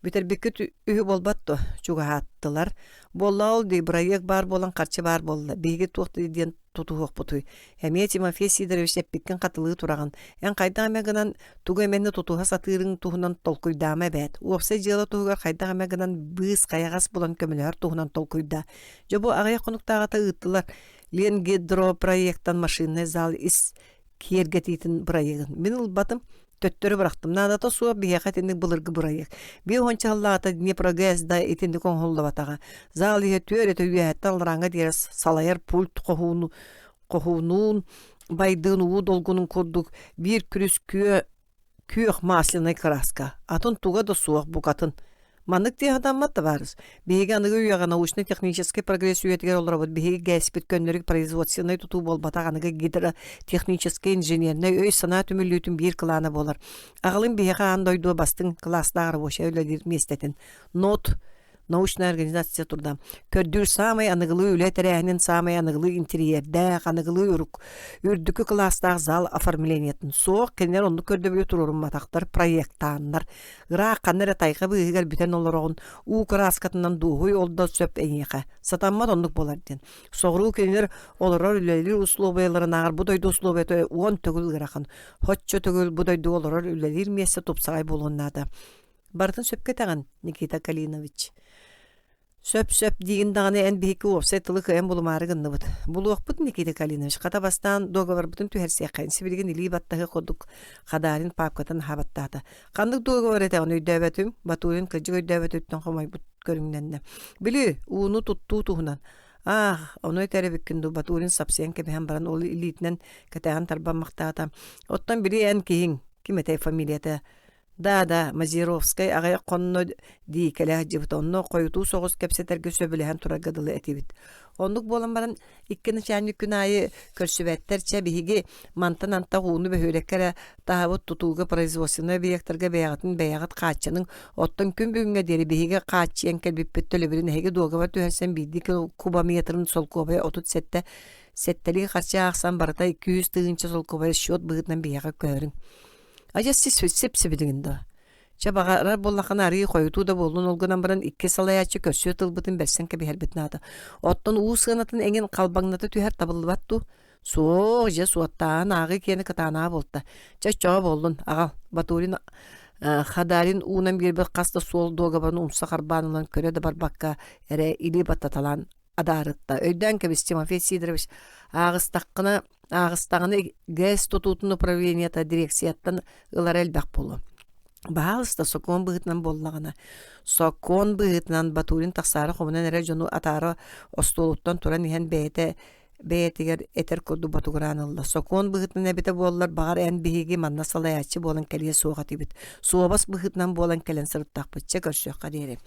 Бүтэрбиккит үһү буолбат дуо? Чугаһааттылар. Буолла ол дии, бырайыак баар буолан харчы баар буолла. Биһиги туох да диэн тутуһуохпутуй? Эмиэ Тимофей Сидорович эппиккин хатылыы тураҕын. Эн хайдах эмэ гынан тугу эмэни тутуһа сатыырыҥ туһунан толкуйдаама эбээт. Уопсай дьыала туһугар хайдах эмэ гынан быыс-хайаҕас булан көмөлөһөр туһунан толкуйдаа. Дьэ бу аҕыйах хонуктааҕыта ыыттылар. Ленгидропроектан машиннай зал ис киэргэтиитин бырайыагын мин ылбатым төттөрү бырахтым наадата суох биһиэхэ итинник былыргы бырайыак биир уонча сыллааҕыта Днепрогэс да итинник оҥоһуллубатаҕа зал иһэ түөрэтэ үөһэттэн алларааҥҥа диэри салайар пульт хоһууну хоһуунуун байдыын уу долгунун курдук биир күрүс күө күөх маслянай кырааска, атын туга да суох букатын. Маннык тыаһатаммат табаарыс. Биһиги аныгы үйэҕэ научно-техническэй прогресс үйэтигэр олоробут. Биһиги ГЭСпит көннөрү производственнай тутуу буолбатах, аныгы гидротехническэй инженернэй өй-санаа түмүллүүтүн биир кылаана буолар. Аҕалым биһиэхэ аан дойду бастыҥ кылаастаах рабочай үлэлиир миэстэтин НОТ. Научная организация турда. Көрдүүр саамай аныгылыы үлэ тэрээһинин саамай аныгылыы интерьердээх, аныгылыы урук, үрдүкү кылаастаах зал оформлениетын суох, кинилэр оннук көрдөбүлү туруорумматахтар, проектааннар. Ыраах ханна эрэ тайҕа быыһыгар бүтэн олороҕун, уу кырааскатынан дуоһуй ол да сөп эйиэхэ. Сатаммат оннук буолар диэн. Соҕуруу кинилэр олорор үлэлиир услуобуйаларынааҕар бу дойду услуобуйата уон төгүл ыарахан. Хоччо төгүл бу дойдуга олорор үлэлиир миэстэ тупсаҕай буолуон наада. Барытын сөпкө этэҕин, Никита Калинович. Сөп-сөп диигин даҕаны эн биһикки уопсай тылы кыайан булумаары гынныбыт. Булуохпут, Никита Калинович, хата бастаан дуогабарбытын түһэрсиэххэйин сибилигин илии баттаһыы курдук Хадарин паапкатын аһа баттаата. Ханнык дуогабар этэҕин өйдөөбөтүм, Батурин кырдьык өйдөөбөтүттэн хомойбут көрүҥнэннэ. Били, ууну туттуу туһунан. Аах, ону этэр эбиккин дуу, Батурин сапсыйан кэбиһэн баран ол илиитинэн кэтэҕин тарбаммахтаата. Оттон били эн киһиҥ, ким этэй фамилията? Да, да, Мазировскай аҕыйах хонно дии кэлэ сылдьыбыт, онно хойутуу соҕус кэпсэтэргэ сөбүлэһэн турарга дылы этибит. Оннук буолан баран икки начальник күн аайы көрсүбэттэр, чэ биһиги мантан антах ууну бөһүөлэккэ эрэ таһабыт тутууга производственнай объектарга бэйэҕитин бэйэҕит хааччыныҥ, оттон күн бүгүҥҥэ диэри биһиги хааччыйан кэлбиппит төлөбүрүн эһиги дуогабар түһэрсэн биирдии кубометрын солкуобайа 37 сэттэлии харчы аахсан барыта 200 тыһыынча солкуобай счет быһыытынан биһиэхэ көһөрүҥ. Адьас сип-сибилигин дуо? Чэ, баҕарар буоллаххына арыый хойутуу да буоллун, ол гынан баран икки салайааччы көрсүө тылбытын бэрсэн кэбиһэрбит наада. Оттон уу сыанатын эҥин халбаҥната түһэр табыллыбат дуу? Суох, дьэ, суоттааһын ааҕыы киэнэ кытаанаҕа буолта. Чэ, оччоҕо буоллун, аҕал, Батурин Хадарин уунан биэрбит хас да суол дуогабарын умса харбаан ылан көрө да барбакка эрэ илии баттаталаан адаарытта. Өйдөөн кэбис, Тимофей Сидорович, ааҕыстаххына ааҕыстаҕына ГЭС тутуутун управлениета дирекцияттан ылара элбэх буолуо. Баһаалыста сокуон быһыытынан буоллаҕына, сокуон быһыытынан Батурин тахсаары хомунан эрэр дьону атаара остуолуттан туран иһэн бэйэтэ бэйэтигэр этэр курдук ботугураан ылла. Сокуон быһыытынан эбитэ буоллар, баҕар эн биһиги манна салайааччы буолан кэлиэ суох этибит. Суобас быһыытынан буолан кэлэн сырыттахпыт. Чэ, көрсүөххэ диэри.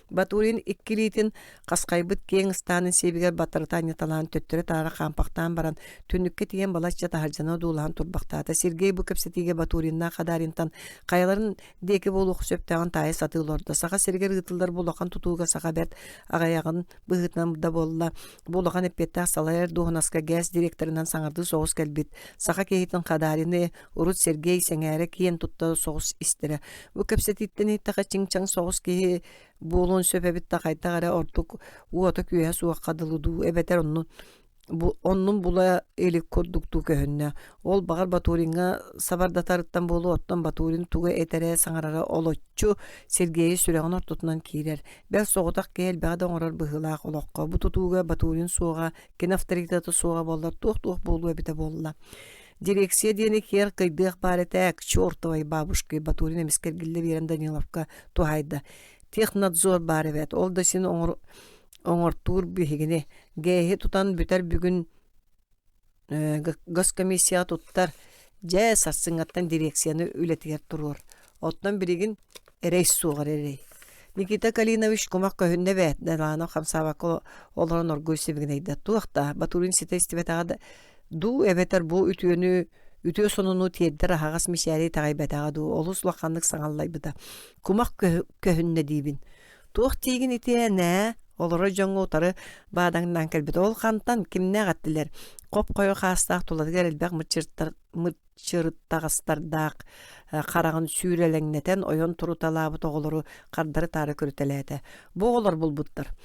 Батурин икки илиитин Хасхайбыт киэҥ ыстаанын сиэбигэр батарыта анньыталаан төттөрү-таары хаампахтаан баран, түннүккэ тиийэн балачча таһырдьаны одуулаһан турбахтаата. Сергей бу кэпсэтиигэ Батуриннаах Хадаринтан хайаларын диэки буолуох сөптөөҕүн таайа сатыы олордо. Саха сиригэр ыытыллар бу улахан тутууга саха бэрт аҕыйаҕын быһыытынан да буолла, бу улахан эппиэттээх салайар дуоһунаска ГЭС директорынан саҥардыы соҕус кэлбит саха киһитин Хадарины урут Сергей сэҥээрэ киэн тутта соҕус истэрэ. Бу кэпсэтииттэн иһиттэххэ чиҥ-чаҥ соҕус киһи буолуон сөп эбит да хайдах эрэ ордук уота-күөһэ суохха дылы дуу эбэтэр оннун бу оннун була илик курдук дуу көһүннэ. Ол баҕар Батуриҥҥа сабардатарыттан буолуо, оттон Батурин тугу этэрэ, саҥарара олоччу Сергейи сүрэҕин ортотунан киирэр. Бэл соҕотох киһи элбэҕи да оҥорор быһыылаах олоххо. Бу тутууга Батурин суоҕа, кини авторитета суоҕа буоллар туох-туох буолуо эбитэ буолла. Дирекция диэни киэр кыйдыах баар этэ, к чертовой бабушке Батурин эмискэ эргиллэ биэрэн Даниловка туһаайда. Технадзор баар эбээт, ол да син оҥор, оҥортуур биһигини. ГЭһи тутан бүтэр бүгүн госкомиссияҕа туттар. Дьэ, сарсыҥҥаттан дирекцияны үлэтигэр туруор. Оттон билигин эрэй суоҕар эрэй. Никита Калинович кумах көһүннэ эбээт, Даланов хамсаабакка олорон оргууй сибигинэйдэ. Туох да, Батурин ситэ истибэтэҕэ да дуу эбэтэр бу үтүөнү үтүө сонуну тиэрдэр аһаҕас мичээри итэҕэйбэтэҕэ дуу, олус улаханнык саҥаллайбыта. Кумах көһүннэ диибин. Туох диигин итиэнэ олорор дьоҥҥо утары баадаҥнаан кэлбит. Ол хантан кимнээх эттилэр? Хоп-хойу хаастаах тулатыгар элбэх мыччырыттаҕастардаах хараҕын сүүрэлэҥнэтэн ойон туруталаабыт оҕолору хардары-таары көрүтэлээтэ. Бу оҕолор булбуттар.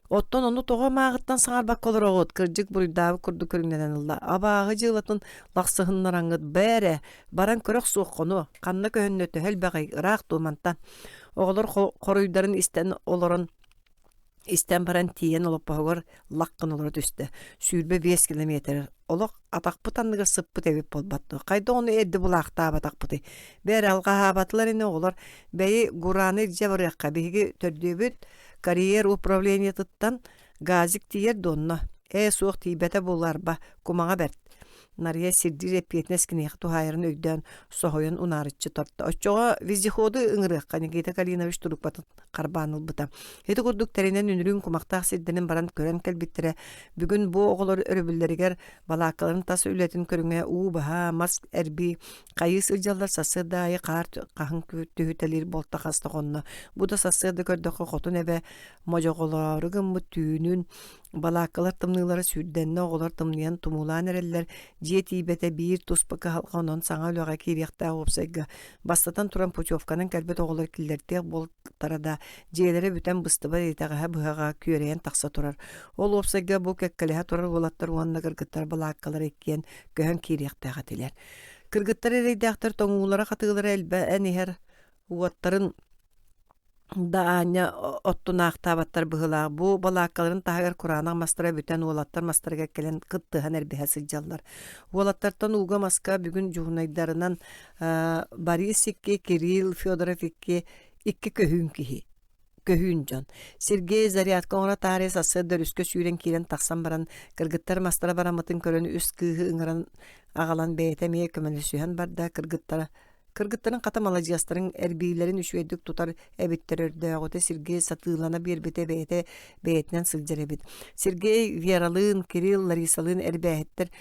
Оттон ону тоҕо мааҕыттан саҥарбакка олороҕут, кырдьык буруйдаабыт курдук көрүҥнэнэн ылла. Абааһы дьыалатын лахсыһыннараҥҥыт бээ эрэ, баран көрө охсуоххуну, ханна көһүннэ төһө элбэҕий, ыраах дуу мантан. Оҕолор хоруйдарын истэн олорон истэн баран тиийэн олоппоһугар лах гына олоро түстэ. 25 километр олох атахпыт анныгар сыппыт эбит буолбат дуо? Хайдах ону эрдэ булаахтаабатахпытый? Бээрэ алҕаһаабатылар ини оҕолор. Бэйи Гураны илдьэ барыахха. Биһиги төрдүөбүт карьер управлениетыттан газик тиийэр дуо онно? Ээ суох тиийбэтэ буолуо арба, кумаҕа бэрт. Нарыйа сирдиир эппиэтинэс киниэхэ туһаайарын өйдөөн, соһуйан унаарыччы тарта. Оччоҕо вездеходу ыҥырыахха Никита Калинович турукпатын харбаан ылбыта. Ити курдук тэринэн үнүрүүн кумахтаах сирдэрин баран көрөн кэлбиттэрэ. Бүгүн бу оҕолор өрөбүллэригэр балааккаларын тас үлэтин көрүҥэ уу баһа, мас эрбии, хайыы сылдьаллар сарсыарда аайы хаар хаһыҥ түһүтэлиир буолта хаста хонно. Бу да сарсыарда көрдөххө хотун эбэ модьоҕолоору гыммыт түүнүн Балааккалар тымныылара сүүрдэннэ, оҕолор тымныйан тумуулаан эрэллэр, дьиэ тиийбэтэ биир туспа кыһалҕа онон саҥа үлэҕэ киириэхтээх уопсайга бастатан туран путевканан кэлбит оҕолор киллэртиэх буолтара да, дьиэлэрэ бүтэн быстыбат итэҕэһэ быһаҕа күөрэйэн тахса турар. Ол уопсайга бу кэккэлэһэ турар уолаттар уонна кыргыттар балааккалара иккиэн көһөн киириэхтээх этилэр. Кыргыттар эрэйдээхтэр тоҥуулара-хатыылара элбээн иһэр, уоттарын да аанньа оттунаахтаабаттар быһыылаах. Бу балааккаларын таһыгар кураанах мастара бүтэн уолаттар мастарыгар кэлэн кыттыһан эрбэһэ сылдьаллар. Уолаттартан ууга маска бүгүн дьуһунайдарынан Борис икки, Кирилл Федоров икки, икки көһүүн киһи көһүүн дьон. Сергей зарядка оҥоро таарыйа сарсыарда өрүскэ сүүрэн киирэн тахсан баран, кыргыттар мастара бараммытын көрөн үс кыыһы ыҥыран аҕалан бэйэтэ эмиэ көмөлөсүһэн барда. Кыргыттара Кыргыттарын хата маладьыастарын эрбиилэрин үчүгэйдик тутар эбиттэр өрдөөҕүтэ Сергей сатыылана биэрбитэ бэйэтэ бэйэтинэн сылдьар эбит. Сергей Вералыын, Кирилл Ларисалыын эрбээһиттэр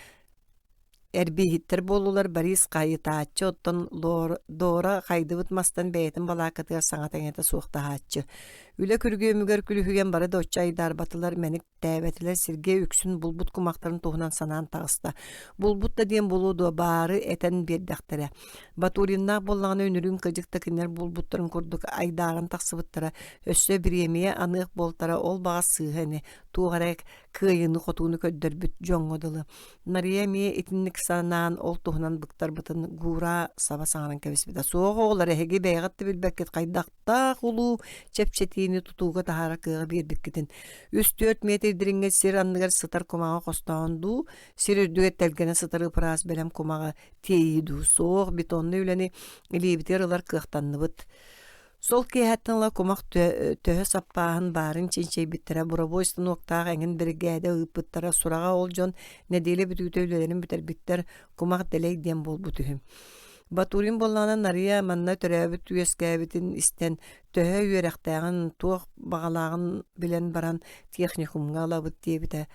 эрбииһиттэр буоллулар Борис хайытааччы, оттон Дора хайдыбыт мастан бэйэтин балааккатыгар саҥата-иҥэтэ суох таһааччы. Үлэ күргүөмүгэр күлүһүйэн бары да оччо айдаарбатылар, мэник Тээбэтилэр Сергей үксүн булбут кумахтарын туһунан санаан таҕыста. Булбут да диэн буолуо дуо, баары этэн биэрдэхтэрэ. Батуриннаах буоллаҕына үнүрүүн кыдьык да кинилэр булбуттарын курдук айдааран тахсыбыттара. Өссө бириэмийэ аныах буолтара ол баҕас сыыһа ини, туох эрэ кыайыыны-хотууну көрдөрбүт дьоҥҥо дылы. Нарыйа эмиэ итинник санаан ол туһунан быктарбытын Гура саба саҥаран кэбиспитэ. Суох оҕолор эһиги бэйэҕит да билбэккит хайдах таах улуу чэпчэтиини тутууга таһаарар кыаҕы биэрбиккитин үс-түөрт миэтир дириҥҥэ сир анныгар сытар кумаҕы хостоон дуу, сир үрдүгэр тэлгэнэ сытар ыпыраас бэлэм кумаҕы тиэйии дуу суох бетоннай үлэни илиибитигэр ылар кыахтанныбыт. Сол киэһэттэн ыла кумах төһө саппааһын баарын чинчийбиттэрэ, буровой станоктаах эҥин биригээдэ ыыппыттара, сураҕа ол дьон нэдиэлэ бүтүүтэ үлэлэрин бүтэрбиттэр, кумах дэлэй диэн буолбут үһү. Батурин буоллаҕына Нарыйа манна төрөөбүт үөскээбитин истэн, төһө үөрэхтээҕин, туох баҕалааҕын билэн баран техникумҥа ылабыт диэбитэ.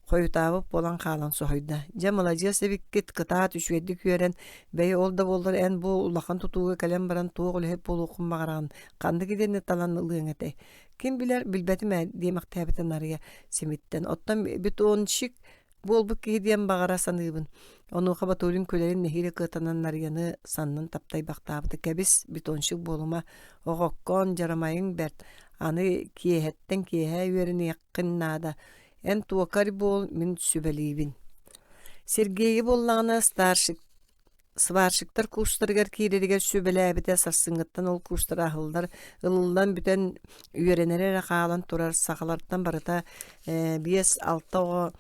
Хойутаабыт буолан хаалан соһуйда. Дьэ маладьыас эбиккит, кытаат үчүгэйдик үөрэн, бэйи ол да буоллар эн бу улахан тутууга кэлэн баран туох үлэһит буолуоххун баҕараҕын, ханнык идэни талан ылыаҥ этэй? Ким билэр, билбэтим ээ диэмэхтээбитэ Нарыйа симиттэн. Оттон бетонщик Буолбут киһи диэн баҕара саныыбын. Онуоха Батурин күлэрин нэһиилэ кыатанан Нарыйаны саннын таптайбахтаабыта. Кэбис, бетонщик буолума, оҕоккоон, дьарамайыҥ бэрт, аны киэһэттэн киэһэ үөрэниэххин наада. Эн туокарь буол, мин сүбэлиибин. Сергейи буоллаҕына старшик Сварщиктар курстарыгар киирэригэр сүбэлээбитэ сарсыҥҥыттан ол курстар аһыллар, ылыллан бүтэн үөрэнэрэ эрэ хаалан турар сахалартан барыта 5-6 оҕо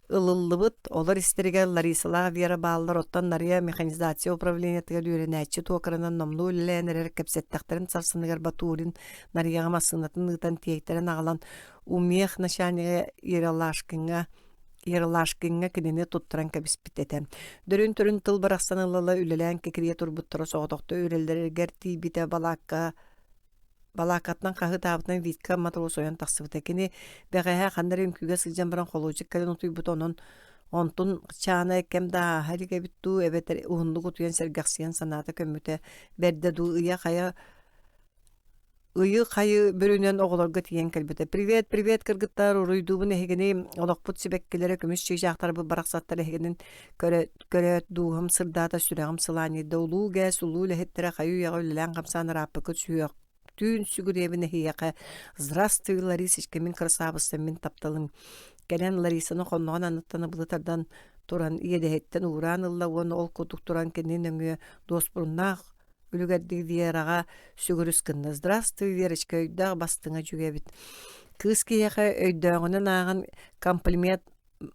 ылыллыбыт. Олор истэригэр Ларисалаах Вера бааллар, оттон Нарыйа механизация управлениетыгар үөрэнээччи туокарынан номнуо үлэлээн эрэр кэпсэттэхтэрин сарсыныгар Батурин Нарыйаҕа массыынатын ыытан тиэйтэрэн аҕалан УМЕХ начальнига Ералашкиҥҥа Ералашкиҥҥа кинини туттаран кэбиспит этэ. Дөрүн-төрүн тыл барахсан ыла-ыла үлэлээн кикирийэ турбуттара соҕотохто үрэллэригэр тиийбитэ балаакка балааккаттан хаһыытаабытынан Витька матрос ойон тахсыбыта. Кини бэҕэһээ ханна эрэ үҥкүүгэ сылдьан баран холуочук кэлэн утуйбута онон онтун чаана кэм да ааһа илик эбит дуу эбэтэр уһуннук утуйан сэргэхсийэн санаата көммүтэ бэрдэ дуу ыйа-хайа Ыйы-хайы бүрүнэн оҕолорго тиийэн кэлбитэ. «Привет, привет, кыргыттар, уруйдуубун эһигини, олохпут сибэккилэрэ, көмүс чыычаахтарбыт барахсаттар эһигинин көрө, көрөөт дууһам сырдаата, сүрэҕим сылаанньыйда, улуу гээс, улуу үлэһиттэрэ хайы-үйэҕэ үлэлээн-хамсаан ырааппыккыт сүһүөхтүүн сүгүрүйэбин эһиэхэ. Здравствуй, Ларисочка, мин кырасаабыссам, мин тапталым». Кэлэн Ларисаны хонноҕун анныттан ыбылы тардан туран иэдэһиттэн уураан ылла уонна ол курдук туран кини нөҥүө дуоспуруннаах үлүгэрдик Вераҕа сүгүрүс гынна: «Здравствуй, Верочка, өйдөөх бастыҥа дьүгэбит». Кыыс киһиэхэ өйдөөҕүнэн ааҕан комплимент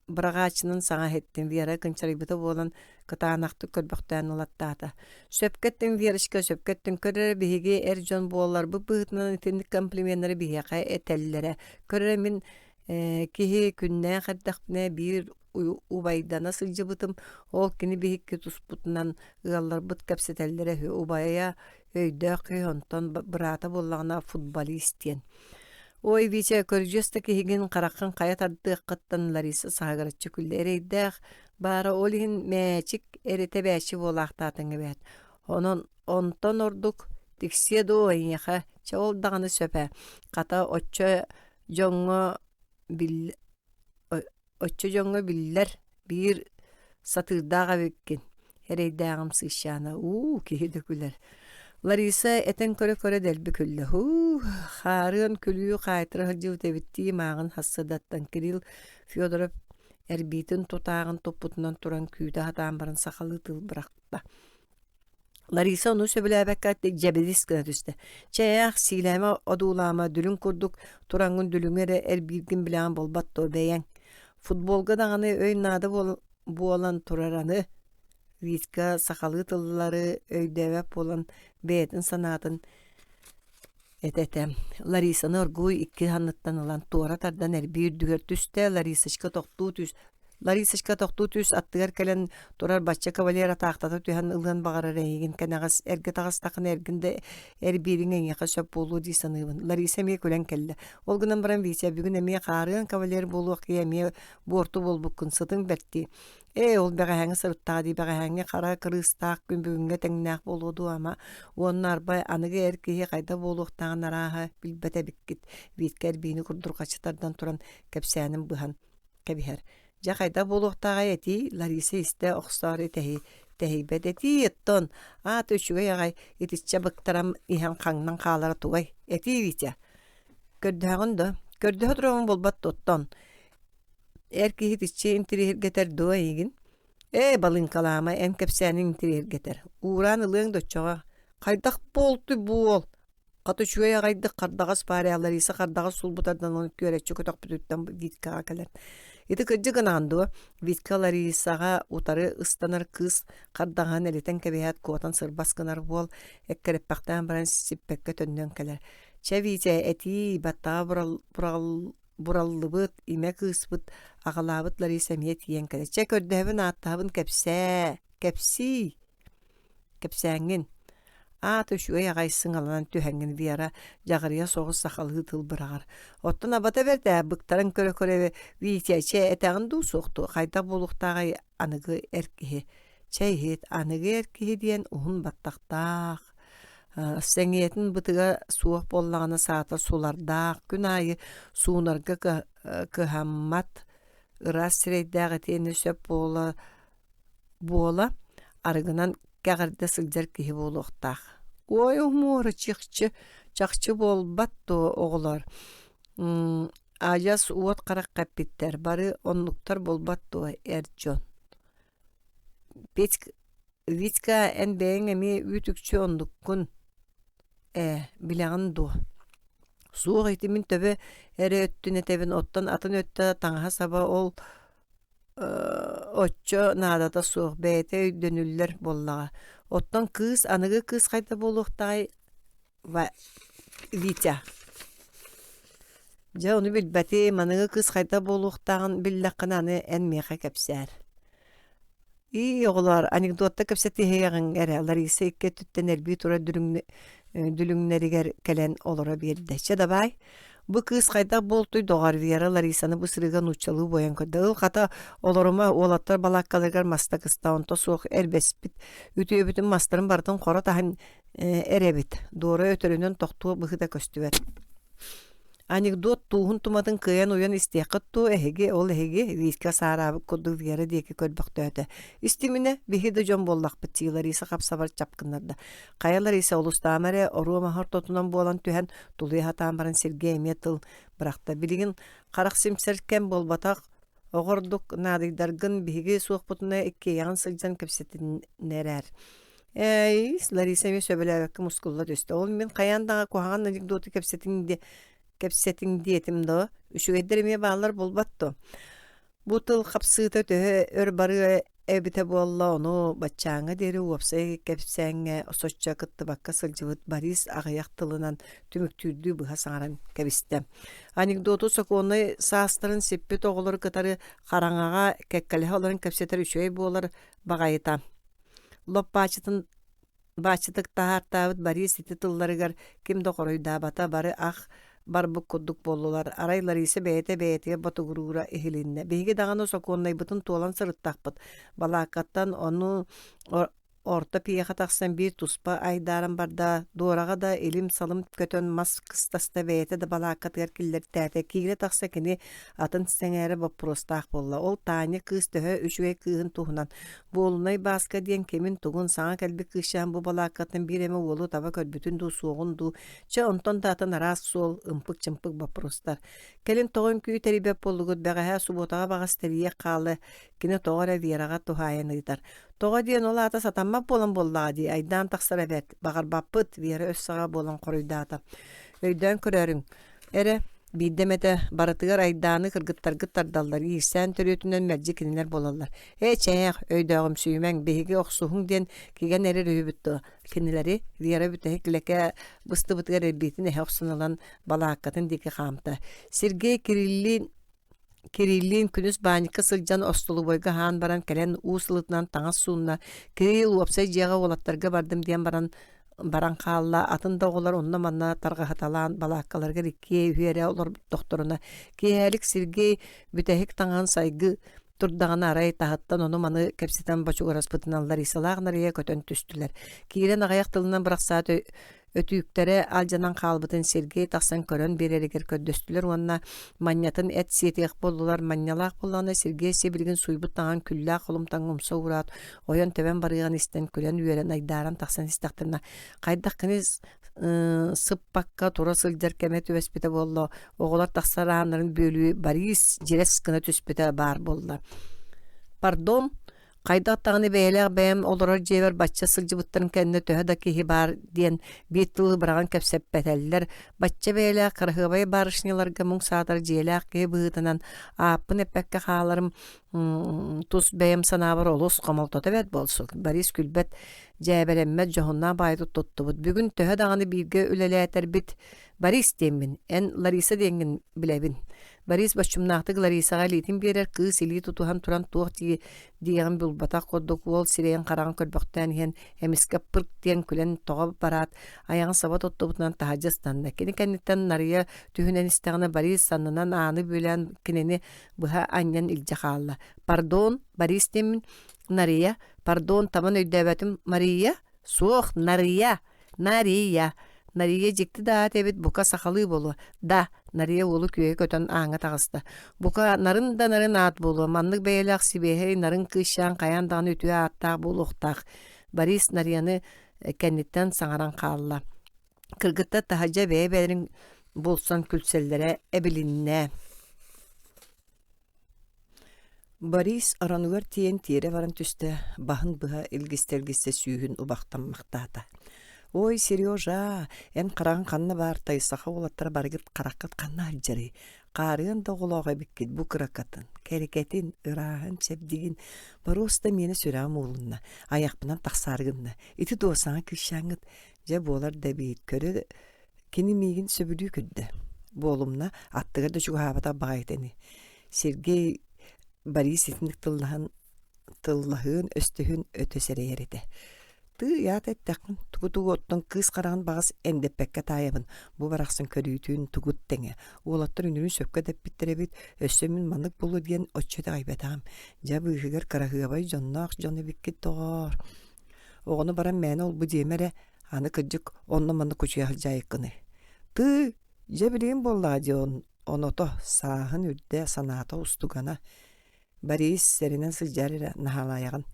быраҕааччынан саҥа иһиттим. Вера кынчарыйбыта буолан кытаанахтык көрбөхтөөн ылаттаата. «Сөпкө эттиҥ, Верочка, сөпкө эттиҥ. Көр эрэ, биһиги эр дьон буоларбыт быһыытынан итинник комплименнары биһиэхэ этэллэрэ. Көр эрэ, мин киһи күннээх эрдэхпинэ биир убайдана сылдьыбытым, ол кини биһикки туспутунан ыалларбыт кэпсэтэллэрэ үһү, убайа өйдөөх киһи, онтон быраата буоллаҕына футболист диэн. Ой, Витя, көрдьүөс да киһигин хараххын хайа тардыаххыттан Лариса саһыгыраччы күллэ. Эрэйдээх баара ол иһин мээчик эрэ тэбээччи буолаахтаатыҥ эбээт. Онон онтон ордук тиксиэ дуо эйиэхэ? Чэ ол даҕаны сөп ээ. Хата оччо дьоҥҥо бил Оччо дьоҥҥо биллэр, биир сатыырдаах эбиккин, эрэйдээҕим сыысчаана, уу, киһи да күлэр. Лариса этэн көрө-көрө дэлби күллэ. Һуу, хаарыан күлүү хаайтара сылдьыбыт эбиттии мааҕын хассыдаттан Кирилл Федоров эрбиитин тутааҕын туппутунан туран күүтэ сатаан баран сахалыы тыл бырахта. Лариса ону сөбүлээбэккэ дьэбидис гына түстэ. Чэ ээх, сиилээмэ одуулаама, дүлүҥ курдук тураҥҥын дүлүҥү эрэ эрбииргин билэҕин буолбат дуо бэйэҥ. Футболга даҕаны өй наада буолан турар аны. Витька сахалыы тыллары өйдөөбөт буолан бэйэтин санаатын этэ-этэ. Ларисаны оргууй икки санныттан ылан туора тардан эрбии үрдүгэр түстэ. Ларисочка тохтуу түс Ларисочка тохтуу түс аттыгар кэлэн турар бачча кавалер атаахтата түһэн ылыан баҕарар эйигин кэнэҕэс эргэ таҕыстаххына эргин да эрбиириҥ эйиэхэ сөп буолуо дии саныыбын. Лариса эмиэ күлэн кэллэ. Ол гынан баран Витя бүгүн эмиэ хаарыан кавалер буолуох киһи эмиэ буорту буолбуккун сытыҥ бэрт дии. Ээ, ол бэҕэһээҥҥи сырыттаҕа дии, бэҕэһээҥҥи хара кырыыстаах күн бүгүҥҥэ тэҥнээх буолуо дуо ама? Уонна арбай аныгы эр киһи хайдах буолуохтааҕын арааһа билбэт эбиккит, Витька эрбиини курдурҕаччы тардан туран кэпсээнин быһан кэбиһэр. Дьэ хайдах буолуохтааҕай этии, Лариса истэ охсоору тэһий тэһийбэт этии оттон аата үчүгэй аҕай итиччэ быктаран иһэн хаҥнан хаалара тугай этии Витя көрдөһөҕүн да көрдөһө турабын буолбат оттон Эр киһи итиччэ интириэһиргэтэр дуо эйигин? Ээ, балыыҥкалаама, эн кэпсээниҥ интириэһиргэтэр. Уураан ылыаҥ да оччоҕо. Хайдах буолтуй буол? Хата үчүгэй аҕайдык хардаҕас баар ээ, Лариса хардаҕас сулбутардан ылан күөрэччи көтөхпүтүттэн Витькаҕа кэлэр. Ити кырдьык гынаҕын дуо? Витька Ларисаҕа утары ыстанар кыыс хардаҕаһын элитэн кэбиһээт куотан сырбас гынар буол, эккирэппэхтээн баран сиппэккэ төннөн кэлэр. Чэ, Витя, этиий, баттаҕа быраҕыл бураллыбыт, имэ кыыспыт, аҕалаабыт Лариса эмиэ тиийэн кэлэр. Чэ, көрдөһөбүн, ааттаһабын кэпсээ, кэпсии, кэпсээҥҥин. Аата үчүгэй аҕай сыҥаланан түһэҥҥин Вера дьаҕарыйа соҕус сахалыы тыл быраҕар. Оттон абата бэрт ээ, быктаран көрө-көрө Витя, чэ, этэҕин дуу суох дуу, хайдах буолуохтааҕый аныгы эр киһи? Чэ иһит, аныгы эр киһи диэн уһун баттахтаах, сэҥийэтин бытыга суох буоллаҕына саата сулардаах, күн аайы суунарга кыһаммат, ыраас сирэйдээх итиэннэ сөп буола буола арыгынан кэҕирдэ сылдьар киһи буолуохтаах. Ой, муора чахчы, чахчы буолбат дуо оҕолоор адьас уот харахха эппиттэр, бары оннуктар буолбат дуо эр дьон Петька, Витька, эн бэйэҥ эмиэ үүт-үкчү оннуккун ээ, билэҕин дуо? Суох ити мин төбө эрэ өттүн этэбин, оттон атын өттө таҥаһа-саба ол оччо наадата суох, бэйэтэ өйдөнүллэр буоллаҕа. Оттон кыыс, аныгы кыыс хайдах буолуохтааҕый Витя Дьэ ону билбэтим, аныгы кыыс хайдах буолуохтааҕын биллэххинэ аны эн миэхэ кэпсээр. Ии, оҕолоор, анекдотта кэпсэтиһиэҕиҥ эрэ, Лариса икки өттүттэн эрбии турар дүлүҥнэригэр кэлэн олоро биэрдэ. Чэ, дабаай, бу кыыс хайдах буолтуй доҕор, Вера Ларисаны бу сырыыга нууччалыы буойан көрдө. Ыл, хата, олорума, уолаттар балааккаларыгар маста кыста, онто суох эрбэспит үтүөбүтүн мастарын барытын хоро таһан эрэбит, Дора өтөрүнэн тохтуо быһыыта көстүбэт. Анекдот тууһун туматын кыайан уйан истиэххит дуо эһиги, ол эһиги, Витька саараабыт курдук Вера диэки көрбөхтөөтө. Истиминэ, биһи да дьон буоллахпыт дии Лариса хапсабар чапкыннарда. Хайа Лариса олустаама эрэ, оруо маһа ортотунан буолан түһэн, тулуйа сатаан баран сиргэ эмиэ тыл бырахта. Билигин харах симсэр кэм буолбатах, Оҕо ордук наадыйдаргын биһиги суохпутуна иккиэйэҕин сылдьан кэпсэтиннэрээр. Ээ, Лариса эмиэ сөбүлээбэккэ мускулла түстэ. Ол мин хайаан даҕа куһаҕан анекдоту кэпсэтиҥ диэ кэпсэтиҥ диэтим доо. Үчүгэйдэр эмиэ бааллар буолбат дуо? Бу тыл хапсыыта төһө өр барыа эбитэ буолла, ону баччааҥҥа диэри уопсай кэпсээҥҥэ соччо кыттыбакка сылдьыбыт Борис аҕыйах тылынан түмүктүүрдүү быһа саҥаран кэбистэ. Анекдоту сокуоннай саастарын сиппит оҕолору кытары хараҥаҕа кэккэлэһэ олорон кэпсэтэр үчүгэй буолар баҕайыта. Лоппаачытын Бааччытык таһаартаабыт Борис ити тылларыгар ким да хоруйдаабата, бары ах барбыт курдук буоллулар. Арай Лариса бэйэтэ бэйэтигэр ботугуруура иһилиннэ. Биһиги даҕаны сокуоннайбытын туолан сырыттахпыт. Балааккаттан ону орто пиэхэ тахсан биир туспа айдааран барда. Дуораҕа да илим-салым көтөн мас кыстаста бэйэтэ да балааккатыгар киллэртээтэ. Киирэ тахса кини атын сэҥээрэ боппуруостаах буолла. Ол Таня кыыс төһө үчүгэй кыыһын туһунан Буолунай Бааска диэн кимин-тугун, саҥа кэлбит кыысчаан бу балааккаттан биир эмэ уолу таба көрбүтүн дуу, суоҕун дуу, чэ онтон да атын араас суол, ымпык-чымпык боппуруостар. Кэлин тоҕо үҥкүү тэрийбэт буоллугут, бэҕэһээ субуотаҕа баҕас тэрийиэх хаалла, кини тоҕо эрэ Вераҕа туһаайан ыытар. Тоҕо диэн ол аата сатаммат буолан буоллаҕа дии, айдаан тахсара бэрт, баҕарбаппыт, Вера өс саҕа буолан хоруйдаата. Өйдөөн көрөөрүҥ, Эрэ, биирдэ эмэтэ барытыгар айдааны кыргыттаргыт тардаллар, иирсээн төрүөтүнэн мэлдьи кинилэр буолаллар. Ээ, чээх, өйдөөҕүмсүйүмэҥ, биһиги охсуһуҥ диэн кигэн эрэр үһүбүт дуо? Кинилэри Вера бүтэһик лэкэ быстыбытыгар эрбиитин эһэ охсон ылан балааккатын диэки хаамта. Сергей Кириллин Кириллин күнүс баанньыкка сылдьан остолобуойга аһаан баран кэлэн уу сылытынан таҥас суунна, Кирилл уопсай дьиэҕэ уолаттарга бардым диэн баран баран хаалла, атын да оҕолор онно-манна тарҕаһыталаан балааккаларыгар иккиэ үһүө эрэ олордохторуна киэһэлик Сергей бүтэһик таҥаһын сайгыы турдаҕына арай таһыттан ону-маны кэпсэтэн бочугураспытынан Ларисалаах Нарыйа көтөн түстүлэр. Киирэн аҕыйах тылынан бырахсаат өтүүктэрэ алдьанан хаалбытын Сергей тахсан көрөн биэрэригэр көрдөстүлэр уонна манньатын эт сиэтиэх буоллулар. Манньалаах буоллаҕына Сергей сибилигин сууйбут таҥаһын күллээх холумтаҥҥа умса уураат, ойон-тэбэн барыаҕын истэн күлэн-үөрэн айдааран тахсан истэхтэринэ хайдах кини сыппакка тура сылдьар кэмэ түбэспитэ буолла, оҕолор тахсар ааннарын бүөлүү Борис дьирэс гына түспүтэ баар буолла. Пардон, Хайдах даҕаны бэйэлээх бэйэм олорор дьиэбэр бачча сылдьыбыттарын кэннэ төһө да киһи баар диэн биир тылы быраҕан кэпсэппэтэллэр, бачча бэйэлээх кыраһыабай барышняларга муҥ саатар дьиэлээх киһи быһыытынан ааппын эппэккэ хааларым тус бэйэм санаабар олус хомолтото бэрт буолсук. Борис күлбэт, дьээбэлэммэт дьоһуннаах баайы туттубут. Бүгүн төһө даҕаны бииргэ үлэлээтэрбит, Борис диэммин, эн Лариса диэҥҥин билэбин. Борис боччумнаахтык Ларисаҕа илиитин биэрэр, кыыс илии тутуһан туран туох дии диэҕин булбатах курдук уол сирэйин-хараҕын көрбөхтөөн иһэн эмискэ пырк диэн күлэн тоҕо бараат, айаҕын саба туттубутунан таһырдьа ыстанна. Кини кэнниттэн Нарыйа түһүнэн истэҕинэ Борис саннынан ааны бүөлээн кинини быһа анньан илдьэ хаалла. «Пардон, Борис диэммин, Нарыйа, пардон, табан өйдөөбөтүм, Мария?» «Суох, Нарыйа!» Нария! Нария дьикти да аат эбит, бука сахалыы буолуо. Да, Нария уолу күөйэ көтөн ааҥҥа таҕыста. Бука нарын да нарын аат буолуо, маннык бэйэлээх сибиэһэй нарын кыысчаан хайаан даҕаны үтүө ааттаах буолуохтаах. Борис Нарияны кэнниттэн саҥаран хаалла. Кыргыттар таһырдьа бэйэ-бэйэлэрин булсан күлсэллэрэ эбилиннэ. Борис оронугар тиийэн тиэрэ баран түстэ, баһын быһа илгистэ-илгистэ сүүһүн убахтаммахтаата. «Ой, Сережа, эн хараҕыҥ ханна баартай, саха уолаттара барыгыт хараххыт ханна сылдьарый? Хаарыан да оҕолоох эбиккит бу кыракатын, кэрикэтин, ырааһын, чэбдигин. Боруоста миэнэ сүрэҕим уулунна, айахпынан тахсаары гынна. Ити дуо саҥа кыысчааҥҥыт? Дьэ буолар да эбиит, көрө Кини миигин сөбүлүү көрдө. Буолумна, аттыгар да чугаһаабатах баҕайыта ини. Сергей Борис итинник тыллаһан тыллаһыан, өстөһүн өтө сэрэйэр этэ. Тыый, аат эттэххин, тугу-тугу оттон кыыс хараҕын баҕас эндэппэккэ таайабын, бу барахсан көрүүтүн, тугут тэҥэ. Уолаттар үнүрүүн сөпкө да эппиттэр эбит, өссө мин маннык буолуо диэн оччо итэҕэйбэтэҕим. Дьэ, быыһыгар кыраһыабай дьонноох дьон эбиккит, доҕоор. Оҕону баран мээнэ ол-бу диэмэ эрэ, аны кырдьык онно-манна кучуйа сылдьаайыккыный. Тыы, дьэ билигин буоллаҕа дии оното, сааһын үрдэ, санаата устугана. Борис сэрэнэн сылдьар эрэ наһаалаайаҕын.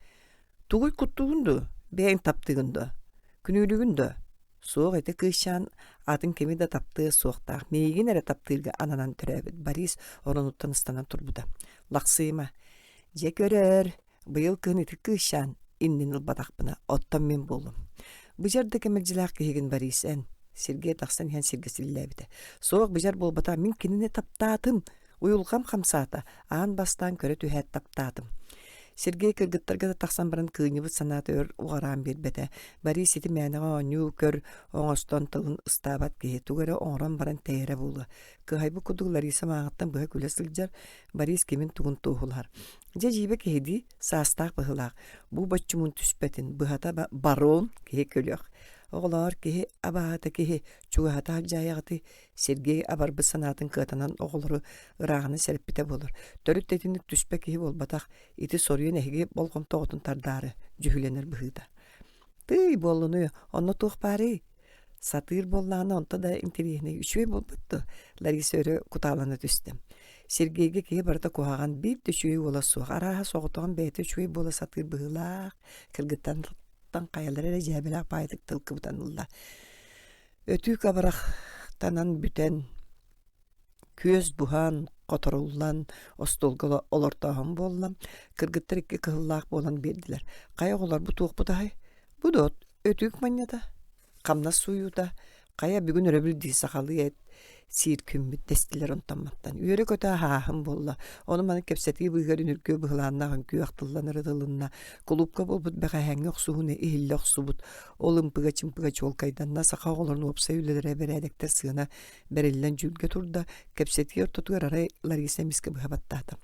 Тугуй куттуугун дуу, бэйэҥ таптыыгын дуо? Күнүүлүүгүн дуо? Суох ити кыысчаан атын кими да таптыа суохтаах, миигин эрэ таптыырга ананан төрөөбүт Борис оронуттан ыстанан турбута. Лахсыыма, дьэ көрөөр, Быйыл кыһын ити кыысчаан иннин ылбатахпына, оттон мин буоллум. Быдьар да кэмэлдьилээх киһигин Борис эн. Сергей тахсан иһэн сиргэ силлээбитэ. Суох быдьар буолбатах, мин кинини таптаатым. Уйулҕам хамсаата, аан бастаан көрө түһээт таптаатым. Сергей кыргыттарга да тахсан баран кыынньыбыт санаата өр уҕараан биэрбэтэ. Борис ити мээнэҕэ оонньуу көр оҥостон тылын ыстаабат киһи тугу эрэ оҥорон баран тэйэрэ буолуо. Кыһайбыт курдук Лариса мааҕыттан быһа күлэ сылдьар, Борис кимин тугун туоһулаһар. Дьэ дьиибэ киһи дии, саастаах быһыылаах. Бу боччумун түспэтин, быһата барон киһи күлүөх. Оҕолоор киһи абааһыта киһи, чугаһата алдьаайаҕытый Сергей абарбыт санаатын кыатанан оҕолору ырааҕынан сэрэппитэ буолар. Төрүт да итинник түспэ киһи буолбатах, ити соруйан эһиги болҕомтоҕутун тардаары дьүһүлэнэр быһыыта. Тыый, буоллунуй, онно туох баарый? Сатыыр буоллаҕына онто да интэриэһинэй үчүгэй буолбут дуо? Лариса өрө кутаалана түстэ. Сергейгэ киһи барыта куһаҕан, биир да үчүгэй уола суох. Арааһа соҕотоҕун бэйэтэ үчүгэй буола сатыыр быһыылаах. Кыргыттартан хайалара эрэ дьээбэлээх баайытык тыл кыбытан ылла. Өтүүк абырахтанан бүтэн, күөс буһан, хоторуллан, остуолга олортооһун буолла. Кыргыттар икки кыһыллаах буолан биэрдилэр. Хайа оҕолор бу туохпут аһай? Бу да өтүүк манньата, хамнас сууйуута, хайа бүгүн өрөбүл дии сахалыы эт сиир күммүт дэстилэр онтон-мантан. Үөрэ-көтө аһааһын буолла. Ону-маны кэпсэтии быыһыгар үнүргүө быһылааннаах үҥкүү ахтыллан ырытылынна. Кулуупка буолбут бэҕэһээҥҥи охсуһууну иһиллэ охсубут. Ол ымпыга-чымпыга чуолкайданна, саха оҕолорун уопсай үлэлэрэ бэрээдэктэр сыана бэриллэн дьүүлгэ турда. Кэпсэтии ортотугар арай Лариса эмискэ быһа баттаата.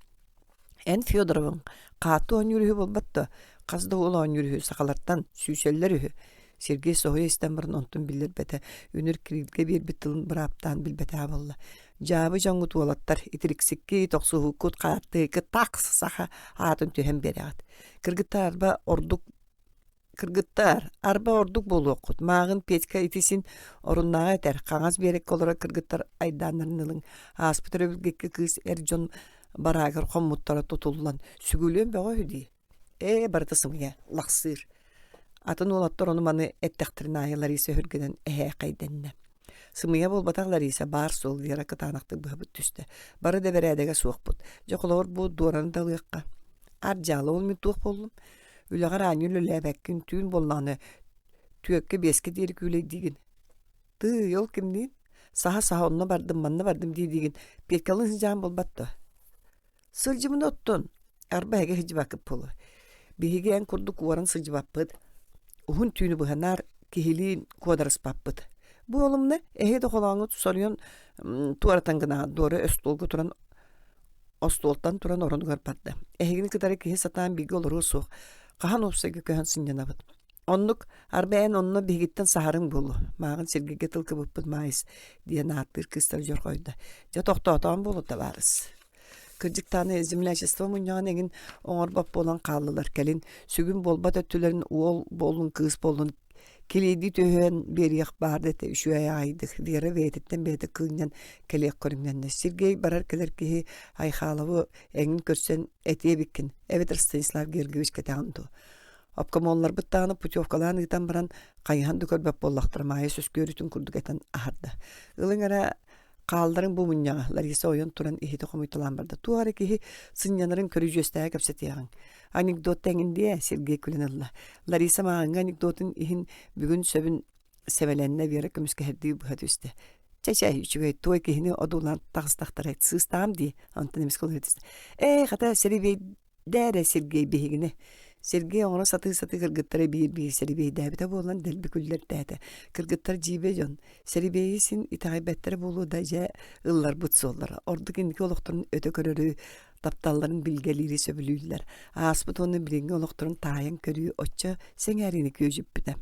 Эн Федоровыҥ хаатты оонньуур үһү буолбат дуо? Хас да уол оонньуур үһү, сахалартан сүүсэллэр үһү. Сергей соһуйа истэн баран онтун биллэрбэтэ, үнүр Кириллгэ биэрбит тылын бырааптаан билбэтэҕэ буолла. Дьаабы дьоҥҥут уолаттар, итириксиккит, охсуһууккут, хааттыыкыт, такс саха аатын түһэн биэрэҕит. Кыргыттар арба ордук Кыргыттаар, арба ордук буолуоххут, мааҕын Петька ити син оруннааҕы этэр, хаҥас биэрэккэ олорор кыргыттар айдааннарын ылыҥ, ааспыт өрөбүлгэ икки кыыс эр дьон бараагар хоммуттара тутуллан, сүгүлүөн бөҕө үһү дии. Ээ, барыта сымыйа, лахсыыр. Атын уолаттар ону-маны эттэхтэрин аайы Лариса өһүргэнэн эһээхэйдэннэ. Сымыйа буолбатах Лариса баар суол Вера кытаанахтык быһабыт түстэ. Бары да бэрээдэгэ суохпут. Дьэ холобур бу дуораны да ылыахха. Ардьаала ол мин туох буоллум? Үлэҕэр аанньа үлэлээбэккин, түүн буоллаҕына түөркэ-биэскэ диэри күүлэйдиигин. Тыый, ол кимниин? Саһа-саһа онно бардым, манна бардым дии-диигин Петькалыын сыдьаан буолбат дуо? Сылдьыбын оттон, арба эһиги сылдьыбаккыт буолуо. Биһиги эн курдук уоран сылдьыбаппыт. Уһун түүнү быһанаар киһилиин куодарыспаппыт. Бу олумна эһиги да холооҥҥут соруйан туоратан гынаҕыт дуора остуолга туран остуолтан туран оронугар барда. Эһигини кытары киһи сатаан бииргэ олоруо суох. Хаһан уопсайга көһөн сынньанабыт. Оннук, арба эн онно биһигиттэн саһарыҥ буолуо. Мааҕын сиргигэ тылгыбыппыт Маайыс диэн ааттыыр кыыстар дьорҕойдо. Дьэ тохтоотоон буолуо табаарыс. Кырдьыктааны землячество мунньаҕын эҥин оҥорбот буолан хааллылар. Кэлин сүгүн буолбат өттүлэрин уол буоллун, кыыс буоллун килиэйдии түһэн биэриэх баар да этэ үчүгэй аҕайдык Вера бэйэтиттэн бэйэтэ кыынньан кэлиэх көрүҥнэннэ Сергей барар-кэлэр киһи Айхаалабы эҥин көрсөн этиэ эбиккин эбэтэр Станислав Георгиевич кэтэҕин дуо Обкомолларбыт даҕаны путевкалаан ыытан баран хайыһан да көрбөт буоллахтара Маайа сөскүөрүтүн курдук этэн аһарда. Ылыҥ эрэ хаалларыҥ бу мунньаҕа Лариса ойон туран иһити хомуйталаан барда. Туох эрэ киһи сынньанарын көрүдьүөстээҕи кэпсэтиэҕиҥ. Анекдот тэҥин диэ, Сергей күлэн ылла. Лариса мааҕыҥҥы анекдотун иһин бүгүн сөбүн сэмэлэннэ Вера көмүскэһэрдии быһа түстэ. Чэ-чэ, үчүгэй, туой киһини одуулаан таҕыстахтара сыыстаҕым дии, онтон эмискэ уларыта түстэ. Ээ, хата, сэрэбиэйдээ эрэ Сергей биһигини. Сергей оҥоро сатыы-сатыы кыргыттары биир-биир сэрэбиэйдээбитэ буолан дэлби күллэртээтэ. Кыргыттар дьиибэ дьон, сэрэбиэйи син итэҕэйбэттэрэ буолуо да дьэ ылларбыт суоллара. Ордук инники олохторун өтө көрөрү, тапталларын билгэлиири сөбүлүүллэр. Ааспыт уонна билиҥҥи олохторун таайан көрүү оччо сэҥээриини күөдьүппүтэ.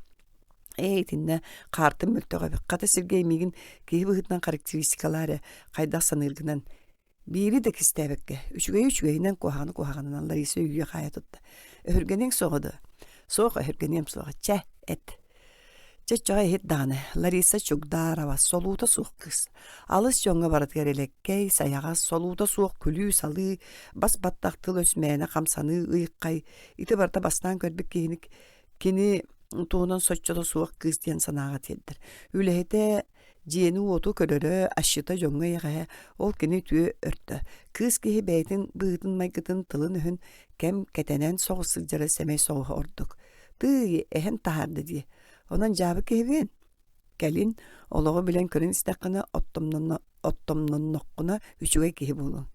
Ээ, итиннэ хаартым мөлтөх эбит. Хата Сергей миигин киһи быһыытынан характеристикалаа эрэ, хайдах саныыргынан. Биири да кистээбэккэ, үчүгэйи үчүгэйинэн, куһаҕаны куһаҕанынан Лариса үүйэ-хаайа тутта. Өһүргэниэҥ суоҕа дуо? Суох, өһүргэниэм суоҕа. Чэ, эт. Чэ, оччоҕо иһит даҕаны, Лариса Чугдарова солуута суох кыыс. Алыс дьоҥҥо барытыгар элэккэй, сайаҕас, солуута суох күлүү-салыы, бас-баттах тыл-өс мээнэ хамсаныы ыйхай, ити барыта бастаан көрбүт киһини кини туһунан соччото суох кыыс диэн санааҕа тиэрдэр. Үлэһитэ дьиэни-уоту көрөрө, асчыта дьоҥҥо эйэҕэһэ, ол кини үтүө өртө. Кыыс киһи бэйэтин быһыытын-майгытын, тылын-өһүн кэм кэтэнэн соҕус сылдьара сэмэй соҕуһа ордук. Тыый, эһэм таһаарда дии. Онон дьаабы киһибин. Кэлин олоҕу билэн көрөн истэххинэ, оттомнонноххуна үчүгэй киһи буолуоҥ.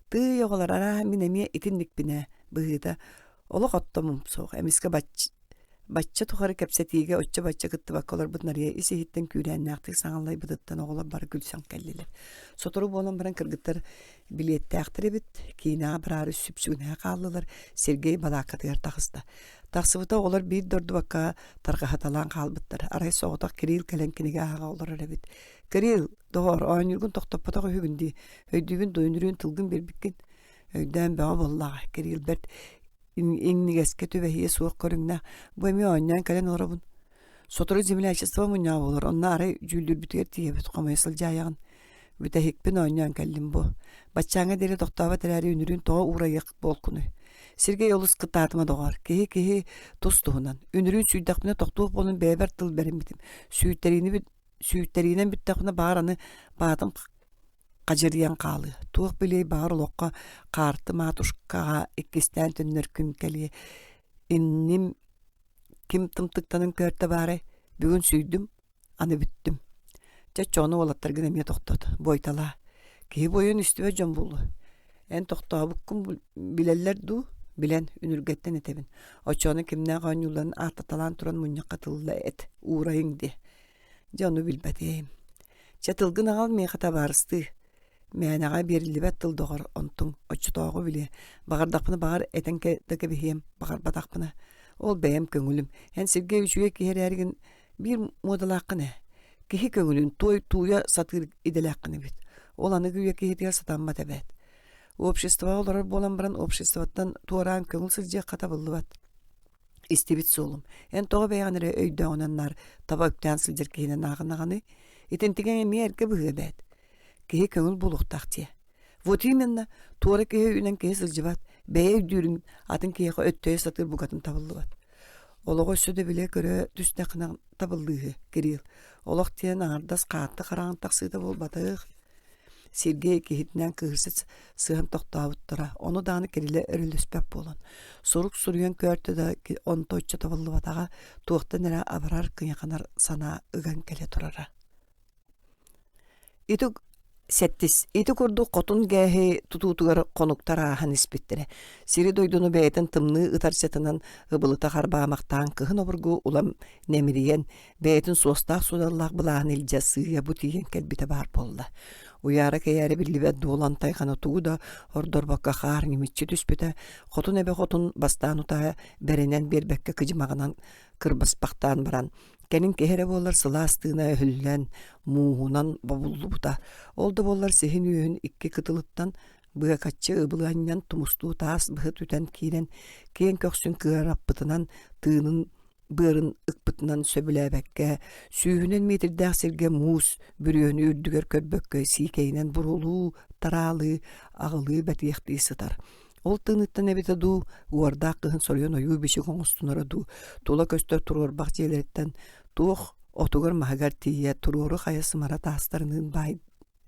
Тыый, оҕолор, арааһа мин эмиэ итинникпин ээ, быһыыта. Олох оттомум суох. Эмискэ бачча тухары кэпсэтиигэ оччо-бачча кыттыбакка олорбут Нарыйа ис-иһиттэн күүрээннээхтик саҥаллайбытыттан оҕолор бары күлсэн кэллилэр. Сотору буолан баран кыргыттар билиэттээхтэр эбит, киинэҕэ бараары сүпсүгүнэһэ хааллылар, Сергей балааккатыгар таҕыста. Тахсыбыта оҕолор биир да ордубакка тарҕаһыталаан хаалбыттар. Арай соҕотох Кирилл кэлэн кинигэ ааҕа олорор эбит. Кирилл, доҕоор, оонньуургун тохтоппотох үһүгүн дии. Өйдүүбүн дуо, үнүрүүн тылгын биэрбиккин. Өйдөөн бөҕө буоллаҕа. Кирилл бэрт иҥнигэскэ түбэһиэ суох көрүҥнээх. Бу эмиэ оонньоон кэлэн олоробун. Сотору землячество мунньаҕа буолар, онно арай дьүүллүүрбүтүгэр тиийэбит, хомуйа сылдьаайаҕын. Бүтэһикпин оонньоон кэллим бу. Баччааҥҥа диэри тохтообот эрээри үнүрүүн тоҕо уурайыах буолкунуй? Сергей олус кытаатыма доҕоор, киһи-киһи тус-туһунан. Үнүрүүн сүүйдэхпинэ тохтуох буолан бэйэбэр тыл бэриммитим. Сүүйтэриини Сүүйтэриинэн бүттэхпинэ баҕар аны баатым хадьырыйан хаалыа. Туох билиэй баҕар олоххо хаарты маатушкаҕа иккистээн төннөр күн кэлиэ. Инним ким тымтыктанан көөртө баарай? Бүгүн сүүйдүм, аны бүттүм. Чэ, оччоҕуна уолаттаргын эмиэ тохтот, буойталаа. Киһи буойун истибэт дьон буолуо. Эн тохтообуккун билэллэр дуу? Билэн, үнүргэттэн этэбин. Оччоҕуна кимнээх оонньуулларын ааттаталаан туран мунньахха тылла эт, уурайыҥ диэ. Дьэ ону билбэтим. Чэ тылгын аҕал миэхэ табаарыстыы. Мээнэҕэ биэриллибэт тыл доҕор, онтуҥ оччотооҕу билиэ. Баҕардахпына баҕар этэн да кэбиһиэм, баҕарбатахпына. Ол бэйэм көҥүлүм. Эн сиргэ үчүгэй киһи эрээригин биир муодалааххын ээ. Киһи көҥүлүн туой тууйа сатыыр идэлээххин эбит. Ол аныгы үйэ киһитигэр сатаммат эбээт. Обществоҕа олорор буолан баран обществоттан туораан көҥүл сылдьыахха табыллыбат. Истибит суолум. Эн тоҕо бэйэҕин эрэ өйдөөҕүнэн наар таба үктээн сылдьар киһинэн ааҕынаҕыный? Итинтигэҥ эмиэ эргэ быһыы эбээт. Киһи көҥүл буолуохтаах диэ. Вот именно, туора киһи өйүнэн киһи сылдьыбат, бэйэ өйдүүрүн атын киһиэхэ өттөйө сатыыр букатын табыллыбат. Олоҕу өссө да билэ-көрө түстэххинэ табыллыыһы, Кирилл. Олох диэн аҥардас хаатты хараҕын тахсыыта буолбатах. Сергей киһитинэн кыыһырса сыһан тохтообуттара, ону даҕаны Кириллэ өрөлөспөт буолан. Сурук суруйан көөртө да онто оччо табыллыбатаҕа, туохтан эрэ абарар, кыйаханар санаа ыган кэлэ турара. Ити сэттис ити курдук хотун гээһи тутуутугар хонуктар ааһан испиттэрэ. Сири-дойдуну бэйэтин тымныы ытарчатынан ыбылыта харбаамахтаан кыһын обургу улам нэмирийэн, бэйэтин суостаах-суодаллаах былааһын илдьэ сыыйа бу тиийэн кэлбитэ баар буолла. Уйаара-кэйээрэ биллибэт дуолан тайҕаны тугу да ордорбокко хаар ньимиччи түспүтэ, хотун эбэ хотун бастаан утаа бэринэн биэрбэккэ кыдьымаҕынан кырбаспахтаан баран, кэлин киһи эрэ буоллар сылаас тыына өһүллэн, мууһунан бобуллубута. Ол да буоллар сиһин үөһүн икки кытылыттан быакаччы ыбылы анньан тумустуу таас быһыт үтэн киирэн, киэҥ көхсүн кыараппытынан тыынын быарын ыкпытынан сөбүлээбэккэ, сүүһүнэн миэтирдээх сиргэ муус бүрүөһүнү үрдүгэр көрбөккө сиикэйинэн буруолуу, тараалыы, аҕылыы бэтиэхтии сытар. Ол тыыныттан эбитэ дуу, уордаах кыһын соруйан ойуу-бичик оҥостунара дуу, тула көстөр туруорбах дьиэлэриттэн туох отугар-маһыгар тиийэ туруору хайа сымара таастарыныын баай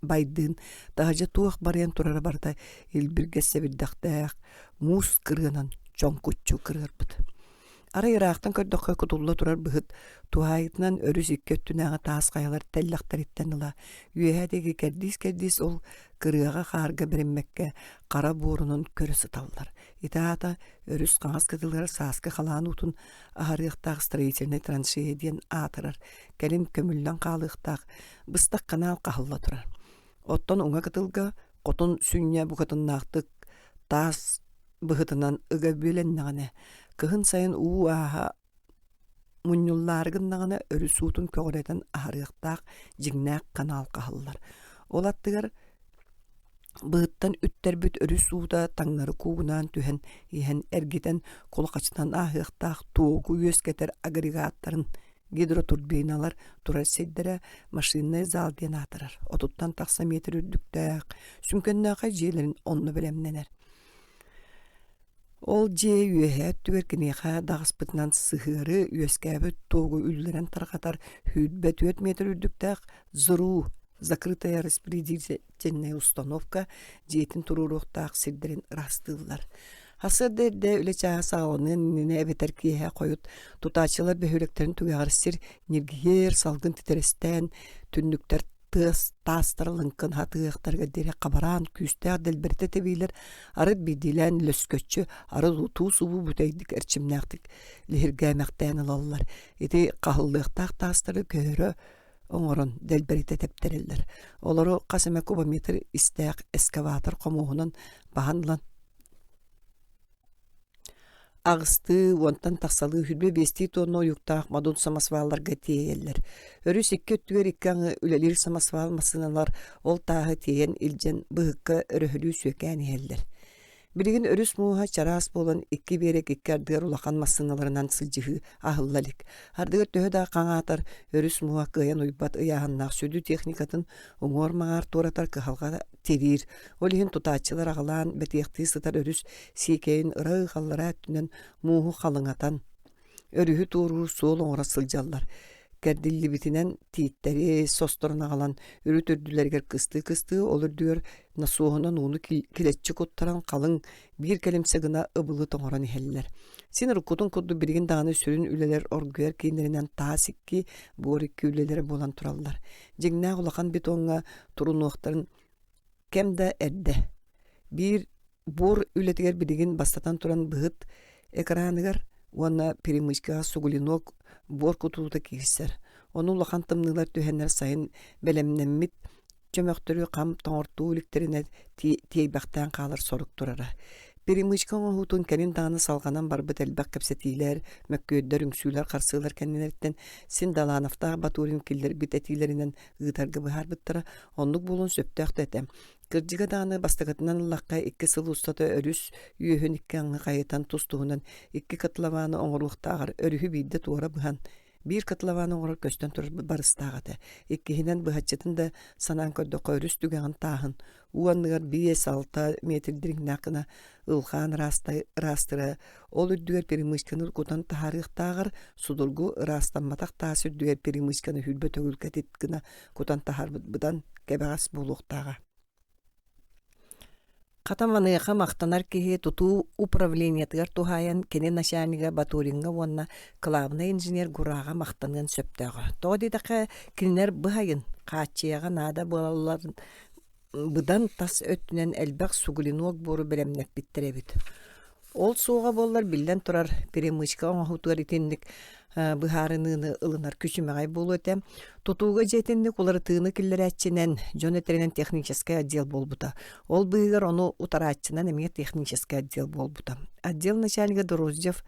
байдыын таһырдьа туох барыйан турара барыта илбиргэс сэбирдэхтээх муус кырыанан чоҥкуччу кырыарбыт. Арай ыраахтан көрдөххө кутулла турар быһыт туһаайытынан өрүс икки өттүнээҕи таас хайалар тэллэхтэриттэн ыла үөһээ диэки кэрдиис-кэрдиис ол кырыаҕа хаарга бэриммэккэ хара буорунан көрө сыталлар. Ити аата өрүс хаҥас кытылыгар сааскы халаан уутун аһарыахтаах строительнай траншея диэн аатырар, кэлин көмүллэн хаалыахтаах быстах ханаал хаһылла турар. Оттон уҥа кытылга хотун сүнньэ букатыннаахтык таас быһытынан ыга бүөлэннэҕинэ, кыһын-сайын уу ааһа мунньуллаары гыннаҕына өрүс уутун көҕүрэтэн аһарыахтаах дьиҥнээх ханаал хаһыллар. Ол аттыгар быһыттан үттэрбит өрүс уута таҥнары куугунаан түһэн иһэн эргитэн кулахачытан ааһыахтаах туогу үөскэтэр агрегаттарын гидротурбиналар турар сирдэрэ машиннай зал диэн аатырар. Отуттан тахса метр үрдүктээх, сүҥкэннээхэй дьиэлэрин онно бэлэмнэнэр. Ол дьиэ үөһээ өттүгэр киниэхэ даҕаспытынан сыһыары үөскээбит туогу үллэрэн тарҕатар 24 метр үрдүктээх ЗРУ закрытая распределительная установка дьиэтин туруоруохтаах сирдэрин ыраастыыллар. Сарсыарда эрдэ үлэ чааһа саҕаланыан иннинэ эбэтэр киэһэ хойут тутааччылар бөһүөлэктэрин түгэҕэр сир ньиргийэр, салгын титирэстээн, түннүктэр. тыас таастара лыҥкын хатыахтарыгар диэри хабараан күүстээх дэлбэритэ тэбиилэр арыт биирдиилээн лөскөччү, арыт утуу-субуу бүтэйдик эрчимнээхтик лиһиргээмэхтээн ылаллар. Ити хаһыллыахтаах таастары көһөрө оҥорон дэлбэритэ тэптэрэллэр. Олору хас эмэ кубометр истээх эскаватор хомуоһунан баһан ылан Аҕыстыы, уонтан тахсалыы 25-тии туонна уйуктаах модун самосвалларга тиэйэллэр. Өрүс икки өттүгэр икки аҥы үлэлиир самосвал массыыналар ол тааһы тиэйэн илдьэн быһыкка өрөһөлүү сүөкээн иһэллэр. Билигин өрүс мууһа чараас буолан икки биэрэк икки ардыгар улахан массыыналарынан сылдьыһыы аһылла илик. Ардыгар төһө да хаҥаатар өрүс мууһа кыайан уйбат ыйааһыннаах сүдү техникатын уҥуор-маҥаар туоратар кыһалҕа тириир. Ол иһин тутааччылар аҕалаан бэтиэхтии сытар өрүс сиикэйин ыра-ыхаллараа өттүнэн мууһу халыҥатан, өрүһү туоруур суол оҥоро сылдьаллар. Кэрдиллибитинэн тииттэри состорон аҕалан үрүт үрдүлэригэр кыстыы-кыстыы ол үрдүгэр насуоһунан ууну килэччи куттаран халыҥ биир кэлимсэ гына ыбылы тоҥорон иһэллэр. Син уруккутун курдук билигин даҕаны сүрүн үлэлэр оргуйар кииннэринэн таас икки, буор икки үлэлэрэ буолан тураллар. Дьиҥнээх улахан бетоҥҥа турунуохтарын кэм да эрдэ. Биир буор үлэтигэр билигин бастатан туран быһыт экраныгар уонна перемычкаҕа суглинок буор кутуута киирсэр. Ону улахан тымныылар түһэннэр сайын бэлэмнэммит чөмөхтөрү хам тоҥортуу иликтэринэ тиэйбэхтээн хаалар сорук турара. Перемычка оҥоһуутун кэлин даҕаны салҕанан барбыт элбэх кэпсэтиилэр, мөккүөрдэр, үҥсүүлэр, харсыылар кэннилэриттэн син Далановтаах Батурин киллэрбит этиилэринэн ыытарга быһаарбыттара. Оннук буолуон сөптөөх да этэ. Кырдьыга даҕаны бастакытынан ыллахха икки сыл устата өрүс үөһүн икки аҥы хайытан тус-туһунан икки котлованы оҥоруохтааҕар өрүһү биирдэ туора быһан биир котлованы оҥорор көстөн турар барыстаах этэ. Иккиһинэн быһаччытын да санаан көрдөххө өрүс түгэҕин тааһын уу анныгар 5-6 метр дириҥнээх гына ылхаан ыраастыра ол үрдүгэр перемычканы кутан таһаарыахтааҕар судургу ыраастамматах таас үрдүгэр перемычканы хүрбэ төгүл кэтит гына кутан таһаарбыт быдан кэбэҕэс буолуохтааҕа. Хата маныаха махтанар киһи тутуу управлениетыгар туһаайан кини начальнига Батуриҥҥа уонна кылаабынай инженер Гураҕа махтаныан сөптөөҕө. Тоҕо диэтэххэ, кинилэр быһайын хааччыйаҕа наада буолалларын быдан тас өттүнэн элбэх суглинок буору бэлэмнэппиттэр эбит. Ол суоҕа буоллар, биллэн турар, перемычка оҥоһуутугар итинник быһаарыныыны ылынар күчүмэҕэй буолуо этэ. Тутууга дьэ итинник уларытыыны киллэрээччинэн, дьон этэринэн техническэй отдел буолбута. Ол быыһыгар ону утарааччынан эмиэ техническэй отдел буолбута. Отдел начальнига Дроздев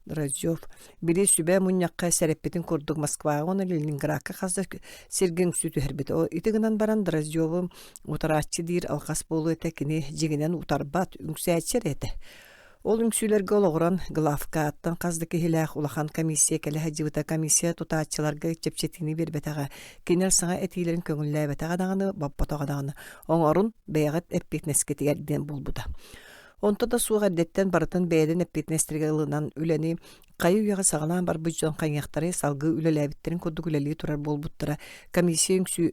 Дроздев били сүбэ мунньахха сэрэппитин курдук Москваҕа уонна Ленинградка хас да сиргэ үҥсүү түһэрбит. Ити гынан баран Дроздеву утарааччы диир алҕас буолуо этэ, кини дьиҥинэн утарбат, үҥсээччи эрэ этэ. Ол үҥсүүлэргэ олоҕуран главкаттан хас да киһилээх улахан комиссия кэлэ сылдьыбыта. Комиссия тутааччыларга чэпчэтиини биэрбэтэҕэ, кинилэр саҥа этиилэрин көҥүллээбэтэҕэ даҕаны, боппотоҕо даҕаны. Оҥорун бэйэҕит эппиэтинэскитигэр диэн буолбута. Онто да суох эрдэттэн барытын бэйэлэрин эппиэтинэстэригэр ылынан үлэни хайы-үйэҕэ саҕалаан барбыт дьон хайыахтарай салгыы үлэлээбиттэрин курдук үлэлии турар буолбуттара. Комиссия үҥсүү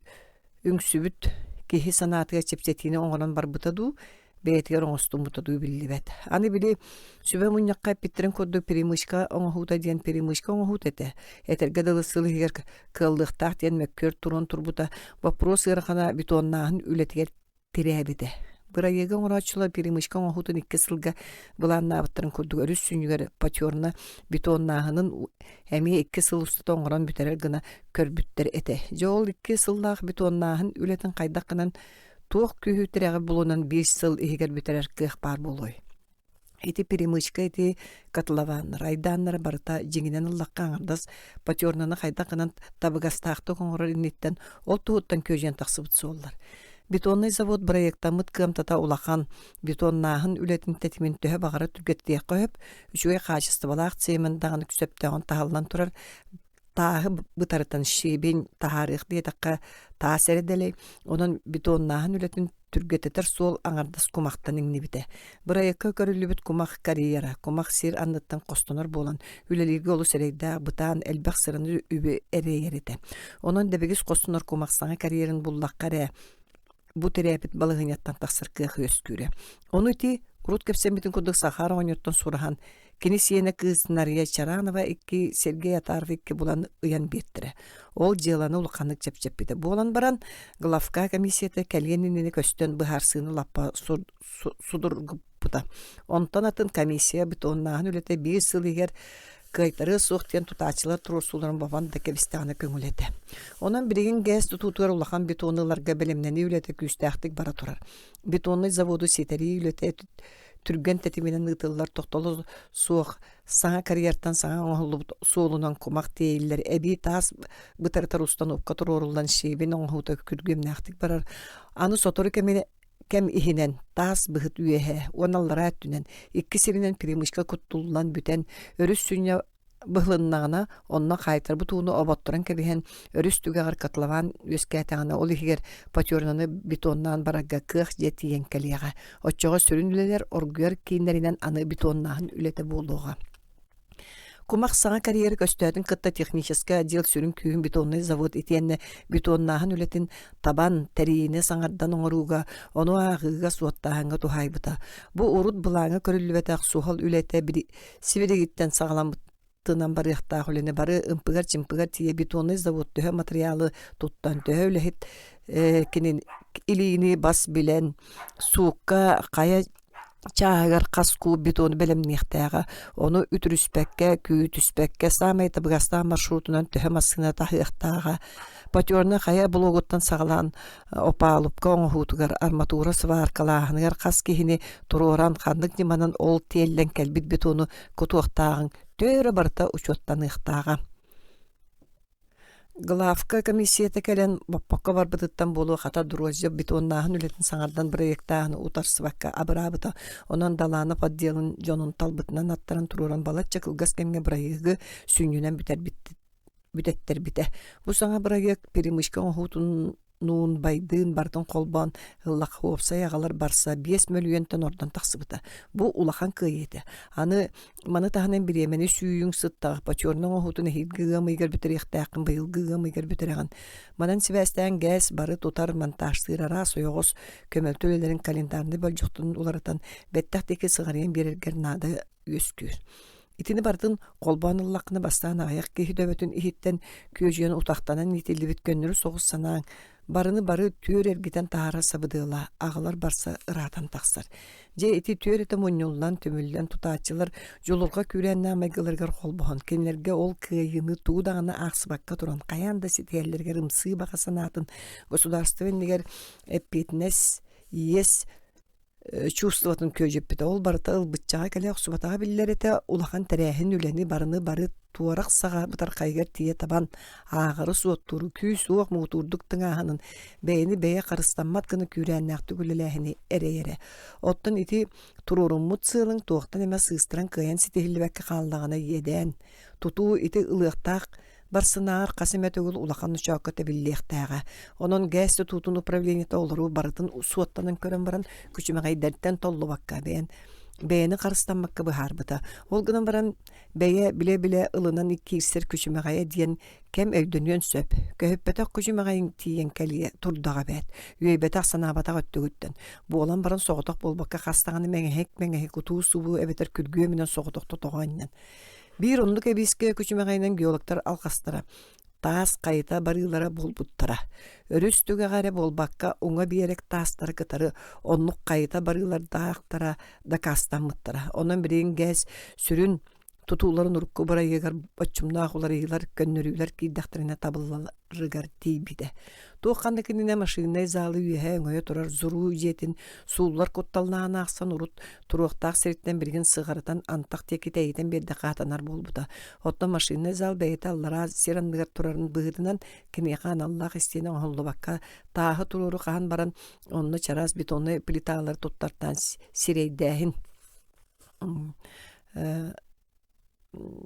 үҥсүбүт киһи санаатыгар чэпчэтиини оҥорон барбыта дуу, бэйэтигэр оҥостуммута дуу биллибэт. Аны били сүбэ мунньахха эппиттэрин курдук перемычка оҥоһуута диэн перемычка оҥоһуута этэ. Этэргэ дылы сыл иһигэр кыаллыахтаах диэн мөккүөр туруон турбута. Боппуруос ыарахана бетоннааһын үлэтигэр тирээбитэ. Бырайыагы оҥорооччулар перемычка оҥоһуутун икки сылга былааннаабыттарын курдук өрүс сүнньүгэр потерно бетоннааһынын эмиэ икки сыл устата оҥорон бүтэрэр гына көрбүттэр этэ. Дьэ ол икки сыллаах бетоннааһын үлэтин хайдах гынан туох күүһү тирэҕи булунан биир сыл иһигэр бүтэрэр кыах баар буолуой? Ити перемычка ити котлованнар, айдааннара барыта дьиҥинэн ыллахха аҥардас потернаны хайдах гынан табыгастаахтык оҥорор инниттэн ол туһуттан күөдьүйэн тахсыбыт суоллар. Бетоннай завод бырайыактаммыт кыамтата улахан, бетоннааһын үлэтин тэтимин төһө баҕарар түргэтитиэххэ сөп, үчүгэй хаачыстыбалаах цемент даҕаны сөптөөҕүн таһыллан турар тааһы бытарытан щебень таһаарыах диэтэххэ таас эрэ дэлэй, онон бетоннааһын үлэтин түргэтэтэр суол аҥардас кумахтан иҥнибитэ. Бырайыакка көрүллүбүт кумах карьера, кумах сир анныттан хостонор буолан, үлэлииргэ олус эрэйдээх, бытаан, элбэх сыраны үбү эрэйэр этэ. Онон дэбигис хостонор кумах саҥа карьерын буллахха эрэ бу тирээпит балаһыанньаттан тахсар кыах үөскүүрэ. Ону ити Урут кэпсэммитин курдук Сахаар оҕонньортон сураһан, кини сиэнэ кыыс Нарыйа Чаранова икки, Сергей Атаров икки булан ыйан биэртэрэ. Ол дьыаланы улаханнык чэпчэппитэ буолан баран, главка комиссията кэлиэн иннинэ көстөн быһаарсыыны лаппа судургуппута. Онтон атын комиссия бетоннааһын үлэтэ биир сыл иһигэр кыайтарыа суох диэн тутааччылар туруорсууларын бобон да кэбистэҕинэ көҥүл этэ. Онон билигин ГЭС тутуутугар улахан бетону ыларга бэлэмнэнии үлэтэ күүстээхтик бара турар. Бетоннай заводу ситэрии үлэтэ түргэн тэтиминэн ыытыллар тохтоло суох саҥа карьертан саҥа оҥоһуллубут суолунан кумах тиэйиллэр эбии таас бытарытар установка туруоруллан щебень оҥоһуута күргүөмнээхтик барар аны сотору кэминэ кэм иһинэн таас быһыт үөһэ уонна аллараа өттүнэн икки сиринэн перемычка куттуллан бүтэн өрүс сүнньэ быһылыннаҕына онно хаайтарбыт ууну оботторон кэбиһэн өрүс түгэҕэр котлован үөскээтэҕинэ ол иһигэр потернаны бетоннаан барарга кыах дьиэ тиийэн кэлиэҕэ оччоҕо сүрүн үлэлэр оргуйар кииннэринэн аны бетоннааһын үлэтэ буолуоҕа Кумах саҥа карьера көстөөтүн кытта техническэй отдел сүрүн күүһүн бетоннай завод итиэннэ бетоннааһын үлэтин табан, тэрийиини саҥардан оҥорууга, ону ааҕыыга, суоттааһыҥҥа туһаайбыта. Бу урут былааҥҥа көрүллүбэтэх суһал үлэтэ сибилигиттэн саҕаламмытынан барыахтаах үлэни бары ымпыгар-чымпыгар тиийэ бетоннай завод төһө матырыйаалы туттан, төһө үлэһит кини илиини бас билэн, суукка хайа чааһыгар хас куб бетону бэлэмниэхтээҕэ, ону үтүрүспэккэ, күүтүспэккэ саамай табыгастаах маршрутунан төһө массыына таһыахтааҕа. Потернай хайа блогуттан саҕалаан опалубка оҥоһуутугар, арматура сваркалааһыныгар хас киһини туруоран ханнык ньыманан ол тиэллэн кэлбит бетону кутуохтааҕыҥ төөрө барыта учуоттаныахтааҕа. Главка комиссията кэлэн боппокко барбытыттан буолуо хата Дроздев бетоннааһын үлэтин саҥардан бырайыактааһыны утарсыбакка абыраабыта. Онон Даланов отделын дьонун талбытынан аттаран туруоран балачча кылгас кэмҥэ бырайыагы сүнньүнэн бүтэттэрбитэ. Бу саҥа бырайыак перемычка оҥоһуутун нуун байдыын барытын холбоон ыллах уопсай аҕалар барса 5 мөлүйүөнтэн ордон тахсыбыта. Бу улахан кыайыы этэ. Аны маны таһынан бириэмэни сүүйүҥ сыттаҕа почерный оҥоһуутун эһиилги ыам ыйыгар бүтэриэхтээххин быйылгы ыам ыйыгар бүтэрэҕин. Манан сибээстээн ГЭС бары тутар, монтажтыыр араас ойоҕос көмөлтө үлэлэрин календарнай болдьохтун уларытан бэттэх диэки сыҕарыйан биэрэргэр наада үөскүүр. Итини барытын холбоон ыллаххына бастаан аҕыйах киһи төбөтүн иһиттэн күөдьүйэн утахтанан иитиллибит көннөрү соҕус санааҥ барыны бары түөр эргитэн таһаарар сабыдыала аҕалар барса ыраатан тахсар. Дьэ ити түөр этэ мунньуллан, түмүллэн тутааччылар дьулурҕа күүрээннээх майгыларыгар холбоһон кинилэргэ ол кыайыыны тугу даҕаны аахсыбакка туран хайаан да ситиһэллэригэр ымсыы баҕа санаатын государство иннигэр эппиэтинэс, иэс чувствотын күөдьүппүтэ. Ол барыта ылбыччаҕа кэлэ охсубатаҕа биллэр этэ. Улахан тэрээһин үлэни барыны бары туорах саҕа бытархайыгар тиийэ табан ааҕары суоттууру күүс-уох муҥутуурдук тыҥааһынын бэйэни бэйэ харыстаммат гына күүрээннээхтик үлэлээһини эрэйэрэ. Оттон ити туруоруммут сыалыҥ туохтан эмэ сыыстаран кыайан ситиһиллибэккэ хааллаҕына иэдээн. Тутуу ити ылыахтаах барсынааҕар хас эмэ төгүл улахан ночоокко тэбиллиэхтээҕэ. Онон ГЭС тутуутун управлениета олору барытын суоттанан көрөн баран күчүмэҕэйдэртэн толлубакка бэйэн бэйэни харыстаммакка быһаарбыта. Ол гынан баран бэйэ билэ-билэ ылынан киирсэр күчүмэҕэйэ диэн кэм өйдөнүөн сөп. Көһүппэтэх күчүмэҕэйиҥ тиийэн кэлиэ турдаҕа эбээт. Үөйбэтэх санаабатах өттүгүттэн. Буолан баран соҕотох буолбакка хас даҕаны мэҥэһик-мэҥэһик утуу-субуу эбэтэр күргүөмүнэн соҕотохто тоҕо анньан. Биир оннук эбиискэ күчүмэҕэйинэн геологтар алҕастара таас хайыта барыылара буолбуттара. Өрүс түгэҕэ эрэ буолбакка, уҥа биэрэк таастары кытары оннук хайыта барыылардаахтара дакаастаммыттара. Онон билигин ГЭС сүрүн тутууларын урукку бырайыагар боччумнаах уларыйыылар, көннөрүүлэр киирдэхтэринэ табылларыгар тиийбитэ. Туох ханнык иннинэ машиннай залы үөһэ өҥөйө турар Зуруу дьиэтин сууллар кутталлааҕын аахсан урут туруохтаах сириттэн билигин сыҕарытан антах диэки тэйитэн биэрдэххэ хатанар буолбута. Оттон машиннай зал бэйэтэ аллараа сир анныгар турарын быһыытынан киниэхэ аналлаах истиэнэ оҥоһуллубакка тааһы туруору хаһан баран онно чараас бетоннай плиталары туттартаан сирэйдээһин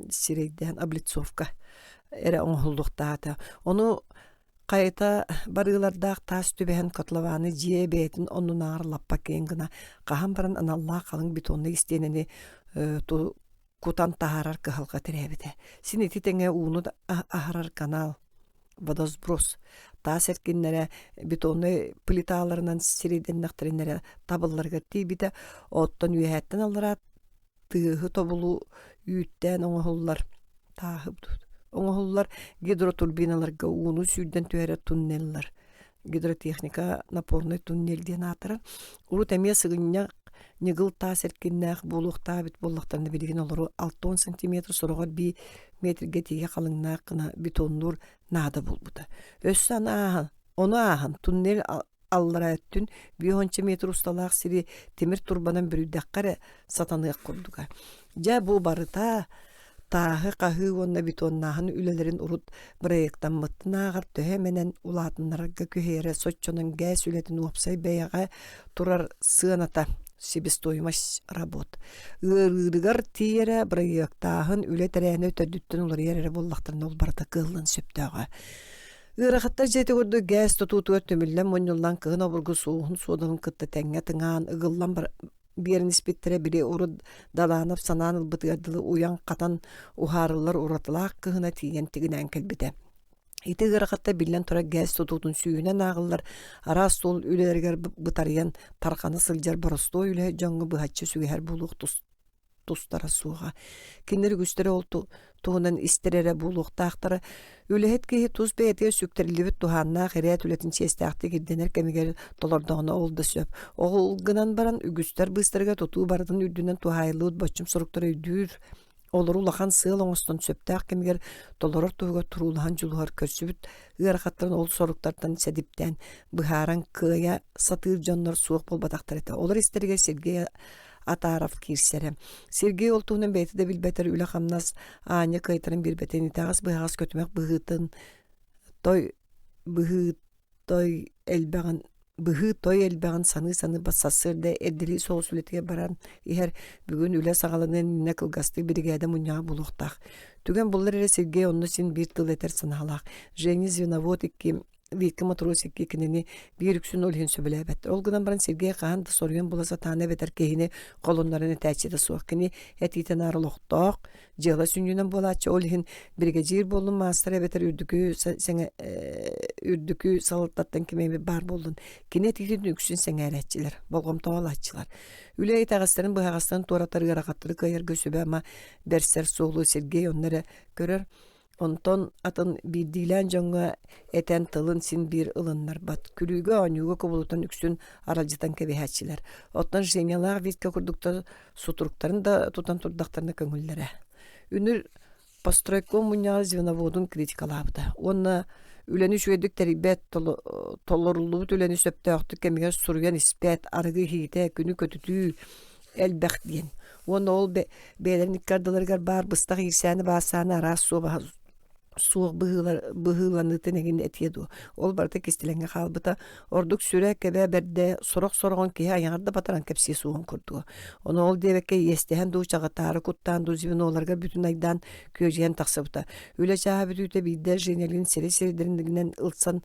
сирэйдээн облицовка эрэ оҥоһуллуохтаата. Ону хайыта барыылардаах таас түбэһэн котлованы дьиэ бэйэтин оннунааҕар лаппа киэҥ гына хаһан баран аналлаах халыҥ бетоннай истиэнэни кутан таһаарар кыһалҕа тирээбитэ. Син ити тэҥэ ууну аһарар канал водосброс. таас эркиннэрэ бетоннай плиталарынан сирэйдэннэхтэринэ эрэ табылларыгар тиийбитэ. Оттон үөһээттэн аллараа тыаһы тобулу үүттээн оҥоһуллар тааһы оҥоһуллар гидротурбиналарга ууну сүүрдэн түһэрэр туннеллар гидротехника напорный туннель диэн аатырар. Урут эмиэ сыгынньах ньыгыл таас эркиннээх буолуохтаах эбит буоллахтарына билигин олору 60 сантиметр сороҕор биир метргэ тиийэ халыҥнаах гына бетоннуур наада буолбута. Өссө аны ааһан, ону ааһан туннель аллараа өттүн 50 метр усталаах сири тимир турбанан бүрүйдэххэ эрэ сатаныах курдуга. Дьэ бу барыта тааһы хаһыы уонна бетоннааһын үлэлэрин урут бырайыактаммыттан ааҕар төһө эмэнэн улаатыннарарга күһэйэрэ соччонон ГЭС үлэтин уопсай бэйэҕэ турар сыаната себестоимость работ ыарыырыгар тиийэрэ бырайыактааһын үлэ тэрээһинэ төрдүттэн уларыйар эрэ буоллахтарына ол барыта кыаллыан сөптөөҕө. Ыарахаттар дьиэтэ курдук ГЭС тутуутугар түмүллэн мунньуллан кыһын обургу суоһун-суодалын кытта тэҥҥэ тыҥаан ыгыллан биэрэн испиттэрэ били урут Далаанап санаан ылбытыгар дылы уйан-хатан уһаарыллар уратылаах кыһына тиийэн тигинээн кэлбитэ. Ити ыарахаттар биллэн турар ГЭС тутуутун сүүһүнэн ааҕыллар араас суол үлэлэригэр бытарыйан тарҕана сылдьар боростуой үлэһит дьоҥҥо быһаччы сүгэһэр буолуох тустара суоҕа. Кинилэр үгүстэрэ ол туһунан истэр эрэ буолуохтаахтара. Үлэһит киһи тус бэйэтигэр сүктэриллибит туһааннаах ирээт үлэтин чиэстээхтик ирдэнэр кэмигэр толордоҕуна ол да сөп. Ол гынан баран үгүстэр быыстарыгар тутуу барытын үрдүнэн туһаайыллыбыт боччум соруктары өйдүүр, олору улахан сыал оҥостон сөптөөх кэмигэр толорор туһугар туруулаһан дьулуһар көрсүбүт ыарахаттарын ол соруктартан сэдиптээн быһааран кыайа сатыыр дьоннор суох буолбатахтар этэ. Олор истэригэр Сергей Атаров киирсэрэ. Сергей ол туһунан бэйэтэ да билбэтэр үлэ-хамнас аанньа кыайтаран биэрбэтин итэҕэс-быһаҕас көтүмэх быһыытын той быһыы той элбэҕин быһыы той элбэҕин саныы-саныы сарсыарда эрдэлии соҕус үлэтигэр баран иһэр бүгүн үлэ саҕаланыан иннинэ кылгастык биригээдэ мунньаҕа буолуохтаах. Түгэн буллар эрэ Сергей онно син биир тыл этэр санаалаах. Женя звеновод икки Витька матросикки кинини биир үксүн ол иһин сөбүлээбэт. Ол гынан баран Сергей хаһан да соруйан була сатаан эбэтэр киһини холуннаран этээччитэ суох. Кини этиитэ наар олохтоох, дьыала сүнньүнэн буолааччы. Ол иһин биригэдьиир буоллун маастар эбэтэр үрдүкү сэҥэ үрдүкү салалтаттан ким эмит баар буоллун. Кини этиитин үксүн сэҥээрээччилэр, болҕомтоҕо ылааччылар. Үлэ итэҕэстэрин быһаҕастарын туоратар ыарахаттары кыайарга сүбэ-ама бэрсэр суолу Сергей онно эрэ көрөр. Онтон атын биирдиилээн дьоҥҥо этэн тылын син биир ылыннарбат, күлүүгэ-оонньууга кубулутан үксүн аралдьытан кэбиһээччилэр. Оттон Женялаах Витька курдуктар сутуруктарын да тутан турдахтарына көҥүллэрэ. Үнүр постройком мунньаҕар звеноводун критикалаабыта уонна үлэни үчүгэйдик тэрийбэт, толоруллубут үлэни сөптөөхтүк кэмигэр суруйан испэт, арыгы иһиитэ, күнү көтүтүү элбэх диэн. Уонна ол бэйэлэрин икки ардыларыгар баар быстах иирсээни-баасааны араас суобаһа суох быһыылар быһыыланыытын эҥин этиэ дуо. Ол барыта кистэлэҥҥэ хаалбыта. Ордук сүрэ кэбэ бэрдэ сорох-сороҕун киһи айаҕар да батаран кэпсиэ суоҕун курдуга. Ону ол диэбэккэ иэстэһэн дуу, чаҕытаары куттаан дуу звеноларга бүтүн айдаан күөдьүйэн тахсыбыта. Үлэ чааһа бүтүүтэ биирдэ Женялыын сири-сирдэринэн ылсан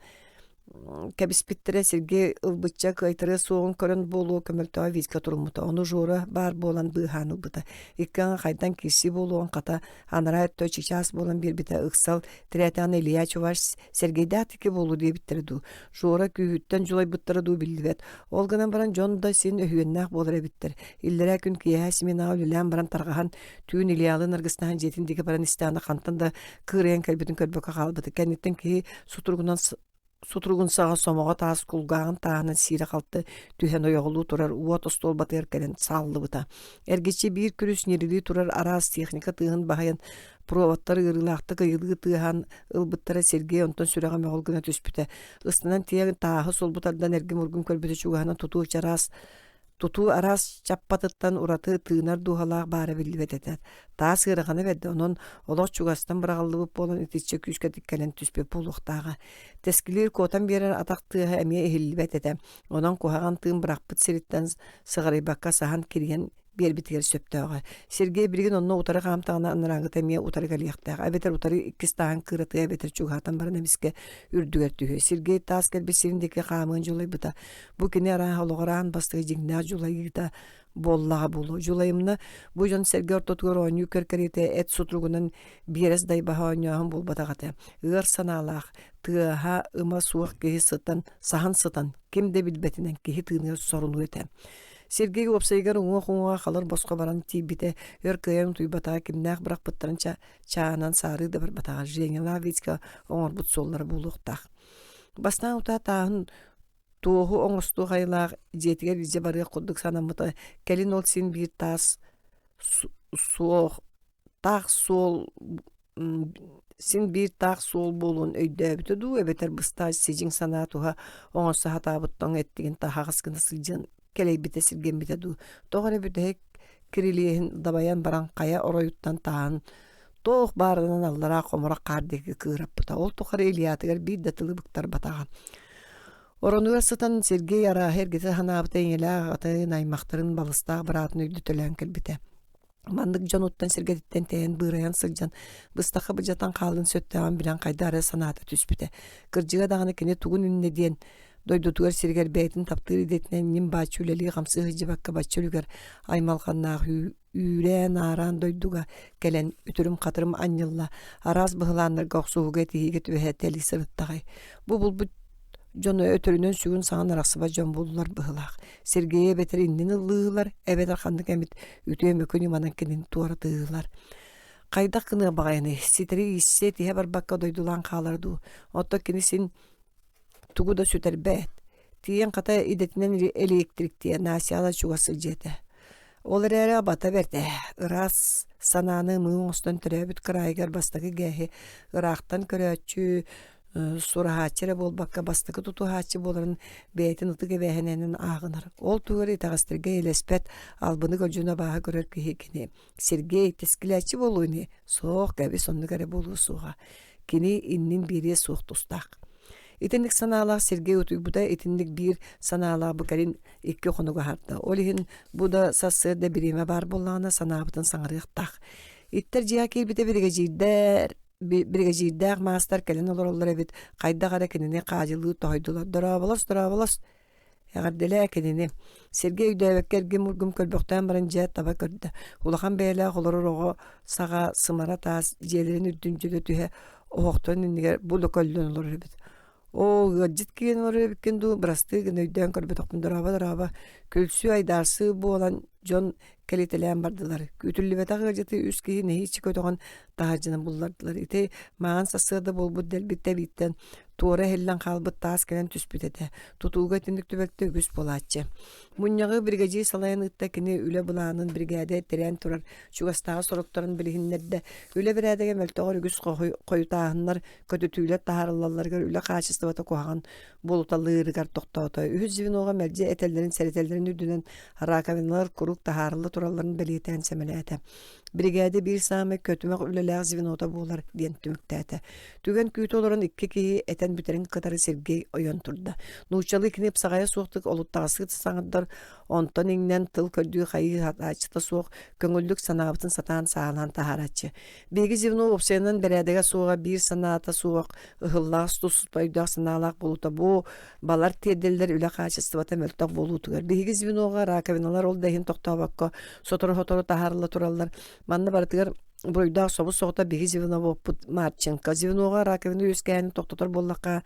кэбиспиттэрэ Сергей ылбычча кыайтарыа суоҕун көрөн буолуо көмөлтөҕө Витька туруммута. Ону Жора баар буолан быыһаан ылбыта. Икки аҥы хайдан киирсии буолуоҕун хата анараа өттө чычаас буолан биэрбитэ ыксал тирээтэҕинэ Илья Чуваш Сергейдээх тики буолуо диэбиттэрэ дуу, Жора күүһүттэн дьулайбыттара дуу биллибэт. Ол гынан баран дьон да син өһүөннээх буолар эбиттэр. Иллэрээ күн киэһэ сменаҕа үлэлээн баран тарҕаһан түүн Ильялыын аргыстаһан дьиэтин диэки баран истэҕинэ хантан да кыырайан кэлбитин көрбөккө хаалбыта. Кэнниттэн киһи сутуругунан сутуругун саҕа сомоҕо таас кулгааҕын тааһынан сиирэ-халты түһэн ойоҕолуу турар уот остуолбатыгар кэлэн сааллыбыта. Эргиччи биир күрүс ньирилии турар араас техника тыаһын баһыйан проводтар ыарыылаахтык ыйылыы тыаһаан ылбыттара Сергей онтон сүрэҕэ мөҕүл гына түспүтэ. Ыстанан тиийэн тааһы сулбу тардан эргим-ургум көрбүтэ чугаһынан тутуу чараас Тутуу араас чаппатыттан ураты тыынар дууһалаах баара биллибэт этэ. Таас ыарахана бэрдэ, онон олох чугастан быраҕыллыбыт буолан итиччэ күүскэ кэлэн түспүт буолуохтааҕа. Тэскилиир куотан биэрэр атах тыаһа эмиэ иһиллибэт этэ. Онон куһаҕан тыын бырахпыт сириттэн сыҕарыйбакка саһан кирийэн биэрбитигэр сөптөөҕө. Сергей билигин онно утары хаамтаҕына анарааҥҥыта эмиэ утары кэлиэхтээх, эбэтэр утары иккис тааһын кыыратыа эбэтэр чугаһатан баран эмискэ үрдүгэр түһүө. Сергей таас кэлбит сирин диэки хаамыан дьулайбыта. Бу кини арааһа олоҕор аан бастакы дьиҥнээх дьулайыыта буоллаҕа буолуо. Дьулайымна бу дьон-сэргэ ортотугар оонньуу көр кэриэтэ эт сутуругунан биэрэс дайбаһа оонньооһун буолбатах этэ. Ыар санаалаах, тыаһа ыма суох киһи сытан, саһан сытан, ким да билбэтинэн киһи тыыныгар сорунуу этэ. Сергей уопсайыгар уҥуох-уҥуоҕа халыр босхо баран тиийбитэ, өр кыайан утуйбатаҕа, кимнээх бырахпыттарын чаанан саарыы да барбатаҕа, Женялаах Витька оҥорбут суоллара буолуохтаах. Бастаан утаа тааһын туоһу оҥостуох айылаах дьиэтигэр илдьэ барыах курдук санаммыта, кэлин ол син биир таас суох таах суол син биир таах суол буолуон өйдөөбүтэ дуу эбэтэр быстаах сидьиҥ санаа туһа оҥосто сатаабыт тоҥ эттигин таһаҕас гына сылдьан кэлэйбитэ сиргэммитэ дуу тоҕо эрэ бүтэһик кирилиэһин дабайан баран хайа оройуттан тааһын туох баарынан аллараа хомурах хаар диэки кыыраппыта ол тухары Ильятыгар биир да тылы быктарбатаҕа Оронугар сытан Сергей арааһы эргитэ санаабыта ийэлээх аҕатын, аймахтарын, балыстаах быраатын өйдөтөлөөн кэлбитэ. Маннык дьонуттан сиргэтиттэн тэйэн быырайан сылдьан, быстахха быдьатан хаалын сөптөөҕүн билэн хайдах эрэ санаата түспүтэ. Кырдьыга даҕаны кини тугун иннэ диэн дойдутугар сиригэр бэйэтин таптыыр идэтинэн ньим-бааччы үлэлии-хамсыы сылдьыбакка бачча үлүгэр аймалҕаннаах үүрээн-аараан дойдуга кэлэн үтүрүм-хатырым анньылла, араас быһылааннарга охсуһууга-этиһиигэ түбэһэ тэлии сырыттаҕай. Бу булбут дьоно өтөрүнэн сүгүн саҥан арахсыбат дьон буоллулар быһыылаах. Сергейи эбэтэр иннин ыллыылар, эбэтэр ханнык эмит үтүө-мөкү ньыманан кинини туоратыылар. Хайдах гыныа баҕайыный, ситэри ииссэ тиһэ барбакка дойдулаан хаалар дуу, оттон кини син тугу да сүтэрбэт. Тиийэн хата идэтинэн электриктиэ Настяла чугас сылдьыа этэ. Ол эрээри абата бэрт ээ, ыраас санааны ымыы оҥостон төрөөбүт кыраайыгар бастакы гээһи ыраахтан көрөөччү, сураһааччы эрэ буолбакка бастакы тутуһааччы буоларын бэйэтин ытык эбээһинэһинэн ааҕынар. Ол туһугар итэҕэстэргэ эйэлэспэт, албыны-көлдьүнү абааһы көрөр киһи кини. Сергей тэскилээччи буолуо ини? Суох, кэбис, оннук эрэ буолуо суоҕа. Кини иннин биэриэ суох тустаах. Итинник санаалаах Сергей утуйбута итинник биир санаалаах бу кэлин икки хонугу аһарда. Ол иһин бу да сарсыарда бириэмэ баар буоллаҕына санаабытын саҥарыахтаах. Иттэр дьиэҕэ киирбитэ биригэдьиирдэр биригэдьиирдээх маастар кэлэн олороллор эбит, хайдах эрэ кинини хаадьылыы тоһуйдулар. Дорооболос, дорооболос! Эҕэрдэлээ кинини. Сергей өйдөөбөккө эргим-ургум көрбөхтөөн баран дьэ таба көрдө. Улахан бэйэлээх олорор оҕо саҕа сымара таас дьиэлэрин үрдүн дьөлө түһэ оһохторун иннигэр бу да көллөн олорор эбит. Оо, ыалдьыт киирэн олорор эбиккин дуу, бырастыы гына өйдөөн көрбөтөхпүн дорообо-дорообо. Күлсүү айдаарсыы буолан дьон кэлитэлээн бардылар. Күүтүллүбэтэх ыалдьыты үс киһи нэһииччэ көтөҕөн таһырдьанан буллардылар. Ити маҥан сарсыарда буолбут дэлбит тэбииттэн туора иһиллэн хаалбыт таас кэлэн түспүт этэ. Тутууга итинник түбэлтэ үгүс буолааччы. Мунньаҕы биригэдьиир салайан ыытта кини үлэ былаанын биригээдэ тирээн турар чугастааҕы соруктарын билиһиннэрдэ. Үлэ бэрээдэгэ мөлтөҕөр үгүс хойутааһыннар, көтүтүүлэр таһаарыллалларыгар үлэ хаачыстыбата куһаҕан буолуталыырыгар тохтоото. Үһүс звеноҕа мэлдьи этэллэрин сэрэтэллэрин үрдүнэн раковиналар куруук таһаарылла туралларын бэлиэтээн сэмэлээтэ. Биригээдэ биир саамай көтүмэх үлэлээх звенота буолар диэн түмүктээтэ. Түгэн күүтэ олорон икки киһи этэн бүтэрин кытары Сергей ойон турда. Нууччалыы кини ыпсаҕайа суохтук олуттаҕастык саҥардар, онтон иҥнэн тыл көрдүү хайыы сатааччыта суох, көҥүллүк санаабытын сатаан саалаан таһаарааччы. Биһиги звено уопсайынан бэрээдэгэ суоҕа биир санаата суох, ыһыллаах туспа өйдөөх санаалаах буолуута бу балар тиэрдэллэр үлэ хаачыстыбата мөлтөх буолуутугар. Биһиги звеноҕа раковиналар ол да иһин тохтообокко сотору-сотору таһаарылла тураллар. Манна барытыгар буруйдаах собус-соҕото биһиги звеноводпут Марченко. Звеноҕа раковина үөскээһинин тохтотор буоллахха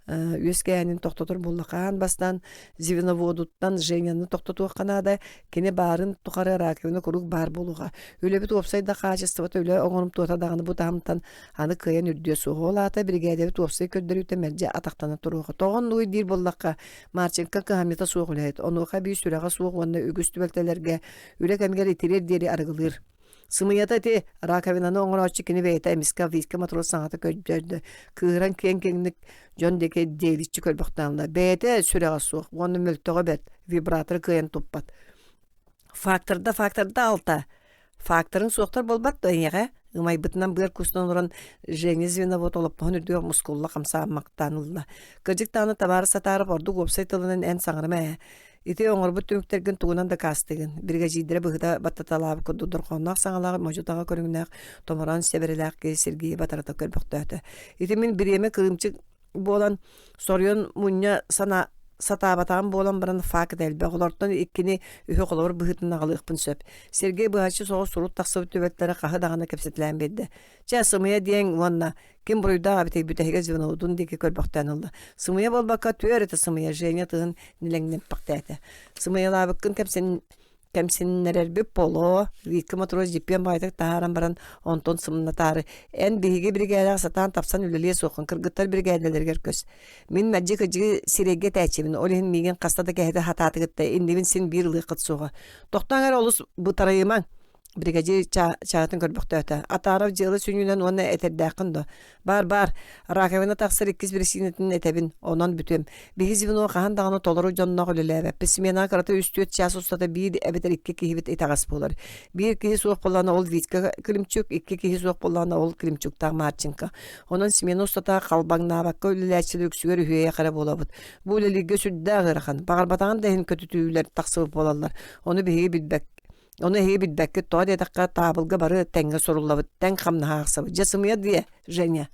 үөскээһинин тохтотор буоллахха аан бастаан звеноводуттан Женяны тохтотуохха наада. Кини баарын тухары раковина куруук баар буолуоҕа. Үлэбит уопсай да хаачыстыбата үлэ оҥорумтуота даҕаны бу таһымтан аны кыайан үрдүө суоҕа. Ол аата биригээдэбит уопсай көрдөрүүтэ мэлдьи атахтана туруоҕа. Тоҕо оннугуй диир буоллахха, Марченко кыһамньыта суох үлэһит. Онуоха эбии сүрэҕэ суох уонна үгүс түбэлтэлэргэ үлэ кэмигэр итириэр диэри арыгылыыр. Сымыйата ити, раковинаны оҥорооччу кини бэйэтэ эмискэ Авдеевка матрос саҥата көрдөрдө. Кыыһыран киэҥ-киэҥник дьон диэки диэличчи көрбөхтөөн Бэйэтэ сүрэҕэ суох уонна мөлтөҕө бэрт, вибраторы кыайан туппат. Факторда факторда алта. Факторыҥ суохтар буолбат дуо эйиэхэ? Ымайбытынан быар кустан олорон Женя звеновод олоппоһун үрдүгэр мускулла хамсааммактаан ылла. Кырдьык даҕаны табаарыс Татаров ордук уопсай тылынан эн саҥарыма ээ. Ити оҥорбут түмүктэргин тугунан дакаастыыгын? Биригэдьиирдэрэ быһыта баттаталаабыт курдук дорҕоонноох саҥалаах, модьу-таҕа көрүҥнээх, томороон сэбэрэлээх киһи Сергейи батарыта көрбөхтөөтө. Ити мин бириэмэ кырыымчык буолан, соруйан мунньа сана сатаабатаҕым буолан баран факт элбэх, олортон иккини үһү холобур быһыытынан аҕалыахпын сөп. Сергей быһаччы соҕус сурук тахсыбыт түбэлтэлэрэ хаһы даҕаны кэпсэтилээн биэрдэ. Чэ, сымыйа диэҥ уонна ким буруйдаах эбитэй бүтэһигэ звенодун диэки көрбөхтөөн ылла. Сымыйа буолбакка түөр этэ сымыйа Женя тыһын нилэҥнэппэхтээтэ. Сымыйалаабыккын кэпсэн кэмсиннэрэрбит болоо Вика матрос дьиппиэн баҕайытык таһааран баран онтон сымнатаары эн биһиги биригээдэҕэ сатаан тапсан үлэлиэ суоххун кыргыттар биригээдэлэригэр көс мин мэлдьи кырдьыгы сирэйгэ этээччибин ол иһин миигин хаста да кэһэтэ сатаатыгыт да иннибин син биир ылыаххыт суоҕа тохтооҥ эрэ олус бытарыйымаҥ Биригэдьиир чаатын көрбөхтөөтө. Атааров дьыала сүнньүнэн уонна этэрдээххин дуо? Баар, баар. Раковина тахсар иккис бирисиинэтин этэбин, онон бүтүөм. Биһи звено хаһан даҕаны толору дьонноох үлэлээбэппит. Сменаҕа кырата үс-түөрт чаас устата биир эбэтэр икки киһибит итэҕэс буолар. Биир киһи суох буоллаҕына ол Витька Климчук, икки киһи суох буоллаҕына ол Климчуктаах Марченко. Онон смена устата халбаҥнаабакка үлэлээччилэр үксүгэр үһүөйэх эрэ буолабыт. Бу үлэлииргэ сүрдээх ыарахан. Баҕарбатаҕын да иһин көтүтүүлэр тахсыбыт буолаллар. Ону биһиги билбэк Ону эһиги билбэккит, тоҕо диэтэххэ, таабылга бары тэҥҥэ суруллабыт, тэҥ хамнаһа аахсабыт. Дьэ, сымыйа диэ, Женя.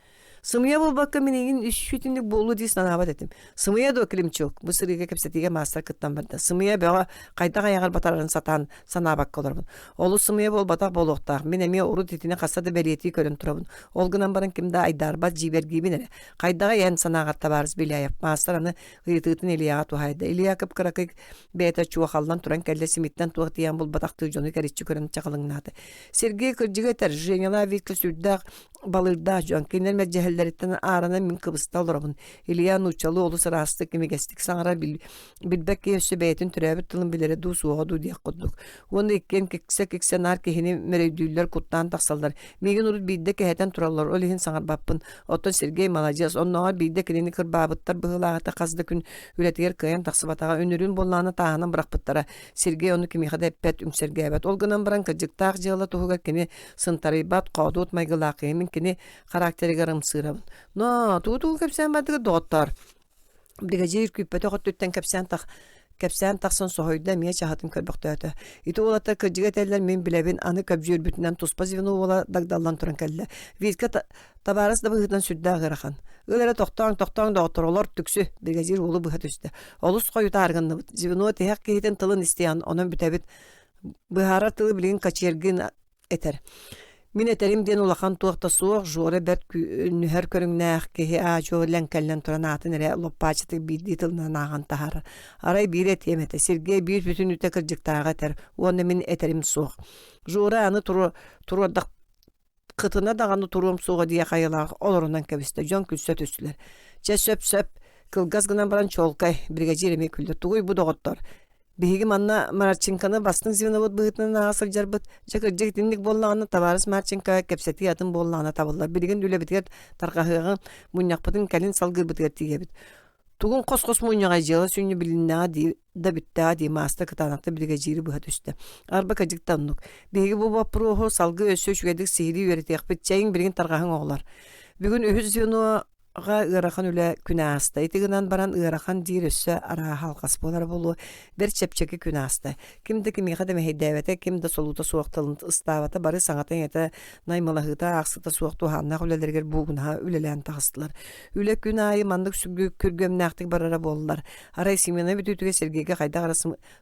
Сымыйа буолбакка мин эйигин үс буолуо дии санаабат этим. Сымыйа дуо, Климчук? Бу сырыыга кэпсэтиигэ маастар кыттан барда. Сымыйа бөҕө хайдах айаҕар батарарын сатаан санаабакка олоробун. Олус сымыйа буолбатах буолуохтаах. Мин эмиэ урут итини хаста да бэлиэтии көрөн турабын. Ол гынан баран ким да айдаарбат, дьиибэргиибин эрэ. Хайдаҕый эн санааҕар табаарыс Беляев? Маастар аны ыйытыытын Ильяҕа туһаайда. Илья кып-кыракый бэйэтэ чуохаллан туран кэллэ симиттэн туох тиийэн булбатахтыы дьону кэриччи көрөн чаҕылыҥнаата. Сергей кырдьыга этэр, Женялаах Витька сүрдээх балыырдаах дьон, кинилэр мэлдьэһэллэриттэн ааранан мин кыбыста олоробун. Илья нууччалыы олус ыраастык, имигэстик саҥарар билбэт киһи өссө бэйэтин төрөөбүт тылын билэрэ дуу, суоҕа дуу диэх курдук. Уонна иккиэн киксэ-киксэ наар киһини мөрөйдүүллэр, куттаан тахсаллар. Миигин урут биирдэ кэһэтэн тураллар, ол иһин саҥарбаппын. Оттон Сергей маладьыас, оннооҕор биирдэ кинини кырбаабыттар быһыылаах этэ хас да күн үлэтигэр кыайан тахсыбатаҕа, үнүрүүн буоллаҕына тааһынан бырахпыттара. Сергей ону кимиэхэ да эппэт, үҥсэргээбэт. Ол гынан баран кырдьыктаах дьыала туһугар кини сынтарыйбат, хоодуот майгылаах киһи. Мин кини характерыгар ымсыырабын. Но, тугу-тугу кэпсээн бардыгыт, доҕоттоор? Биригэдьиир күүппэтэх өттүттэн кэпсээн тах кэпсээн тахсан соһуйда, эмиэ чаһытын көрбөхтөөтө. Ити уолаттар кырдьыга этэллэр, мин билэбин, аны көбдьүөрбүтүнэн туспа звено уола дагдаллан туран кэллэ. Витька табаарыс да быһыытынан сүрдээх ыарахан. Ыл эрэ тохтооҥ, тохтооҥ, доҕоттор, олор, түксү, биригэдьиир уолу быһа түстэ. Олус хойутааргынныбыт. Звено тиһэх киһитин тылын истиэҕин, онон бүтэбит. Быһаарар тылы билигин Кочергин этэр. Мин этэрим диэн улахан туох да суох, Жора бэрт нүһэр көрүҥнээх киһи аа-дьуо лэҥкэллэн туран аатын эрэ лоппаачытык биирдии тылынан ааҕан таһаарар. Арай биир этиэм этэ, Сергей биир бүтүн үтэ кырдьыктааҕы этэр уонна мин этэрим суох. Жора аны туруордаххытына даҕаны туруом суоҕа диэх айылаах олорунан кэбистэ, дьон күлсэ түстүлэр. Чэ, сөп-сөп, кылгас гынан баран чуолкай, биригэдьиир эмиэ күллэ. Тугуй бу доҕоттор? Биһиги манна Марченконы бастыҥ звенобут быһыытынан ааҕа сылдьарбыт. Дьэ, кырдьык итинник буоллаҕына, табаарыс Марченко кэпсэтии атын буоллаҕына табыллар. Билигин үлэбитигэр тарҕаһыаҕыҥ, мунньахпытын кэлин салгыырбытыгар тиийэбит. Тугун хос-хос мунньаҕай дьыала сүнньү билиннэҕэ дии да бүттэҕэ дии маастар кытаанахтык биригэдьиири быһа түстэ. Арба кырдьык да оннук. Биһиги бу боппуруоһу салгыы өссө үчүгэйдик сиһилии үөрэтиэхпит. Чэйиҥ билигин тарҕаһыҥ оҕолор. Бүгүн үһүс звено Ҕа ыарахан үлэ күн ааста. Ити гынан баран ыарахан диир өссө арааһа алҕас буолара буолуо. Бэрт чэпчэки күн ааста. Ким да кимиэхэ да мэһэйдээбэтэ, ким да солуута суох тылын ыстаабата, бары саҥата-иҥэтэ, наймылаһыыта, аахсыта суох туһааннаах үлэлэригэр буугунаһа үлэлээн таҕыстылар. Үлэ күн аайы маннык күргүөмнээхтик барара буоллар. Арай Семена бүтүүтүгэр Сергейгэ хайдах эрэ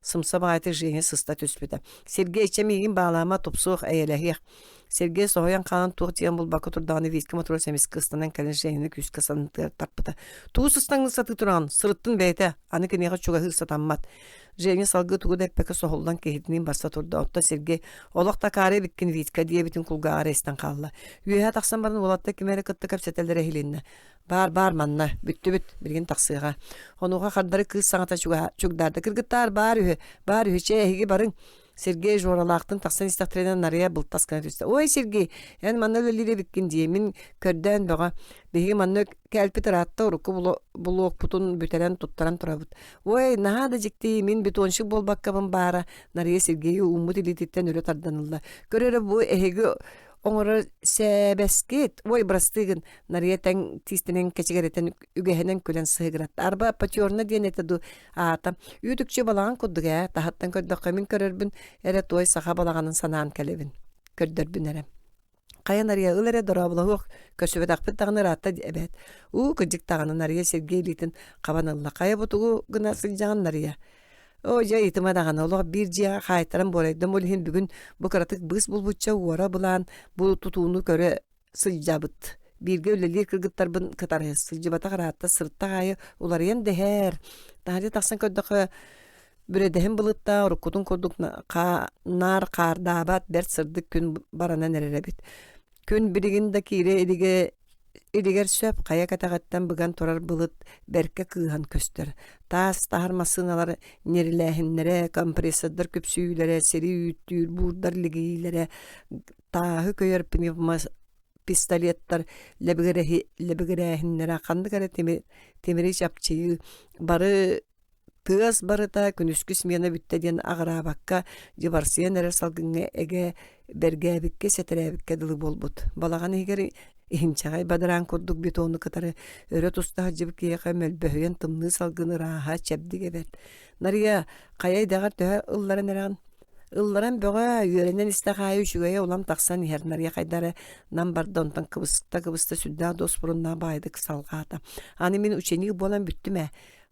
сымса баҕайытык Женя сыста түспүтэ. Сергей, чэ миигин баалаама, тупсуох, эйэлэһиэх. Сергей соһуйан хаалан туох диэн булбакка турдаҕына Витька матрос эмискэ ыстанан кэлэн Женяны күүскэ саннытыгар тарпыта. Тугу сыстаҥныы сатыы тураҕын? Сырыттын бэйэтэ, аны киниэхэ чугаһыыр сатаммат. Женя салгыы тугу да эппэккэ соһуллан киһитиниин барса турда. Оттон Сергей олох да акаары эбиккин Витька диэбитин кулгааҕар истэн хаалла. Үөһэ тахсан баран уолаттар ким эрэ кытта кэпсэтэллэрэ иһилиннэ. Баар, баар манна, бүттүбүт, билигин тахсыаҕа. Онуоха хардары кыыс саҥата чугдаарда. Кыргыттаар, баар үһү, баар үһү, чэ, эһиги барыҥ. Сергей Жоралаахтын тахсан истэхтэринэ Нарыйа былтас гына түстэ. «Ой, Сергей, эн манна үлэлиир эбиккин дии, мин көрдөөн бөҕө. Биһиги манна кэлпит ыраатта урукку булуокпутун бүтэрэн туттаран турабыт. Ой, наһаа да дьикти, мин бетонщик буолбаккабын баара», Нарыйа Сергейи ууммут илиититтэн өрө тардан ылла. «Көр эрэ бу эһиги оҥорор сээбэскит, ой, бырастыы гын, Нарыйа тэҥ тиистэнэн кэчигирэтэн үгэһинэн күлэн сыһыгыратта. Арба Патерна диэн этэ дуу аата. Үүт-үкчү балаҕан курдук ээ, таһыттан көрдөххө мин көрөрбүн эрэ туой саха балаҕанын санаан кэлэбин. Көрдөрбүн эрэ. Хайа Нарыйа ыл эрэ дорооболоһуох, көрсүбэтэхпит даҕаны ыраатта эбээт. Уу, кырдьык даҕаны Нарыйа Сергей илиитин хабан ылла. Хайа бу тугу гына сылдьаҕын Нарыйа? Оо, дьэ, ыйытыма даҕаны, олох биир дьиэҕэ хаайтаран буорайдым, ол иһин бүгүн бу кыратык быыс булбучча уора былаан бу тутууну көрө сылдьабыт. Бииргэ үлэлиир кыргыттарбын кытары сылдьыбатах ыраатта сырыттах аайы уларыйан дэһээр. Таһырдьа тахсан көрдөххө, бүрэдэһин былыттаах уруккутун курдук наар хаардаабат бэрт сырдык күн баранан эрэр эбит. Күн билигин да киирэ илигэ илигэр сөп хайа кэтэҕиттэн быган турар былыт бэркэ кыыһан көстөр. Таас таһар массыыналар ньирилээһиннэрэ, компрессордар күпсүйүүлэрэ, сири үүттүүр буурдар лигийиилэрэ, тааһы көйөр пистолеттар лэбигирээһиннэрэ ханнык эрэ тимири чапчыйыы бары тыас барыта күнүскү смена бүттэ диэн аҕыраабакка дьыбарсыйан эрэр салгыҥҥа эгэ бэргээбиккэ сэтэрээбиккэ дылы буолбут. Балаҕан иһигэр иһинчэҕэй бадараан курдук бетону кытары өрө туста сылдьыбыт киһиэхэ мөлбөһүйэн тымныы салгын ырааһа чэбдигэ бэрт. Нарыйа, хайа идэҕэр төһө ылларан эрэҕин? Ылларан бөҕө, үөрэнэн истэх аайы үчүгэйэ улам тахсан иһэр. Нарыйа хайда эрэ нам барда, онтон кыбыста-кыбыста сүрдээх дуоспуруннаах баайдык салҕаата. Аны мин ученик буолан бүттүм ээ.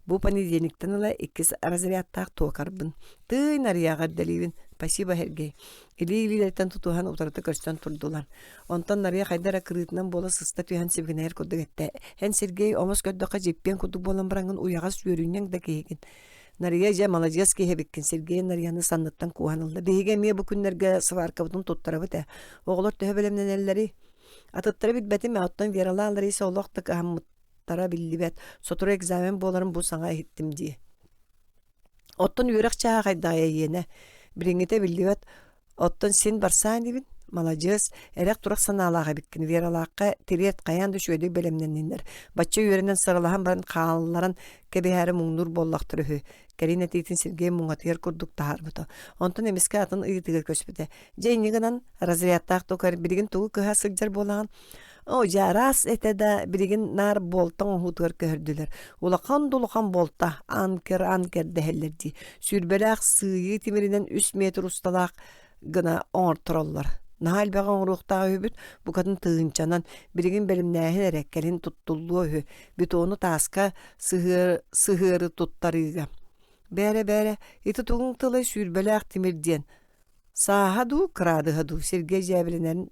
Бу понедельниктан ыла иккис разрядтаах туокарбын. Тыый, Нарыйаҕа эрдэлиибин. Спасибо, Сергей. Илии-илиилэриттэн тутуһан утарыта көрсөн турдулар. Онтон Нарыйа хайда эрэ кырыытынан буола сыста түһэн сибигинэйэр курдук эттэ. Эн, Сергей, омос көрдөххө дьиппиэн курдук буолан бараҥҥын уйаҕас үөрүнньэҥ да киһигин. Нарыйа, дьэ, маладьыас киһи эбиккин, Сергей Нарыйаны санныттан кууһан ылла. Биһиги эмиэ бу күннэргэ сваркабытын туттарабыт ээ. Оҕолор төһө бэлэмнэнэллэрий? Атыттары билбэтим ээ, оттон Вералаах Лариса олох да кыһаммыттара биллибэт. Сотору экзамен буоларын бу саҥа иһиттим дии. Оттон үөрэх чааһа хайдаҕай эйиэнэ? Билиҥҥитэ биллибэт. Оттон син барсаа инибин. Маладьыас, эрэх-турах санаалаах эбиккин. Вералаахха тириэрт хайаан да үчүгэйдик бэлэмнэнниннэр. Бачча үөрэнэн сыралаһан баран хаалларан кэбиһээри муҥнуур буоллахтар үһү. Кэлин этиитин Сергей муҥатыйар курдук таһаарбыта. Онтон эмискэ атын ыйытыыга көспүтэ. Дьэ инньэ гынан разрядтаах токарь билигин тугу кыһа сылдьар буолаҕын? Оо, дьэ араас этэ да, билигин наар буолта оҥоһуутугар көһөрдүлэр. Улахан да улахан буолта, анкер анкер дэһэллэр дии. Сүүрбэлээх сыыйыы тимиринэн үс метр усталаах гына оҥортороллор. Наһаа элбэҕи оҥоруохтаах үһүбүт, букатын тыһыынчанан. Билигин бэлэмнээһин эрэ, кэлин туттуллуо үһү. Бетону тааска сыһыары туттарыыга. Бээрэ-бээрэ, ити тугуҥ тылай сүүрбэлээх тимир диэн Сааһа дуу, кыраадыһа дуу Сергей дьээбэлэнэн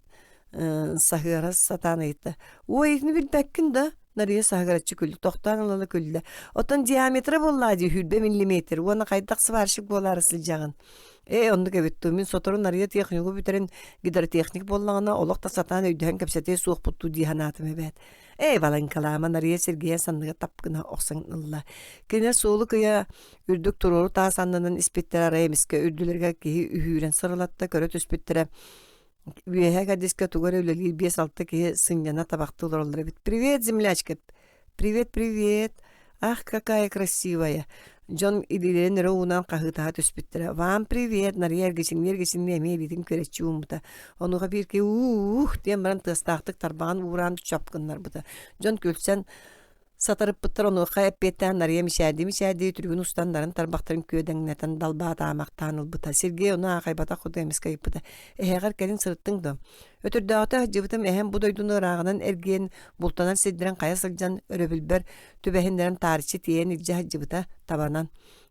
саһыара сатаан ыйытта. Уой, итини билбэккин да? Нарыйа саһыгыраччы күллэ, тохтоон ыла-ыла күллэ. Оттон диаметра буоллаа дии сүүрбэ миллиметр уонна хайдах сварщик буолаары сылдьаҕын? Ээ, оннук эбит дуу, мин сотору Нарыйа технигу бүтэрэн гидротехник буоллаҕына олох да сатаан өйдөһөн кэпсэтиэ суохпут дуу дии санаатым эбээт. Ээ, балаҥкалаама Нарыйа Сергейэ санныга тап гына охсон ылла. Кинилэр суолу кыйа Үрдүк туруору таас аннынан испиттэрэ арай эмискэ үрдүлэригэр киһи үһүүрэн сырылатта көрө түспүттэрэ үөһэ кэрдиискэ тугу эрэ үлэлиир биэс-алта киһи сынньана табахтыы олороллор эбит. «Привет, землячка! Привет, привет! Ах, какая красивая!» Дьон илиилэрин өрө уунан хаһыытаһа түспүттэрэ. «Вам привет!» Нарыйа эргичиҥнии-эргичиҥнии эмиэ илиитин күөрэччи ууммута. Онуоха биир киһи «Уух!» диэн баран тыастаахтык тарбаҕын уураан чоп гыннарбыта. Дьон күлсэн Сатарыппыттар онуоха эппиэттээн Нарыйа мичээрдии-мичээрдии үтүрүгүн устан нарын тарбахтарын күөдэҥнэтэн далбаатаамахтаан ылбыта. Сергей ону аахайбатах курдук эмискэ ыйыппыта: «Эһэҕэр кэлин сырыттыҥ дуо?» Өтөрдөөҕүтэ сылдьыбытым эһэм бу дойдуну ырааҕынан эргийэн, бултанар сирдэрин хайа сылдьан, өрөбүлбэр түбэһиннэрэн таарыччы тиэйэн илдьэ сылдьыбыта, табанан.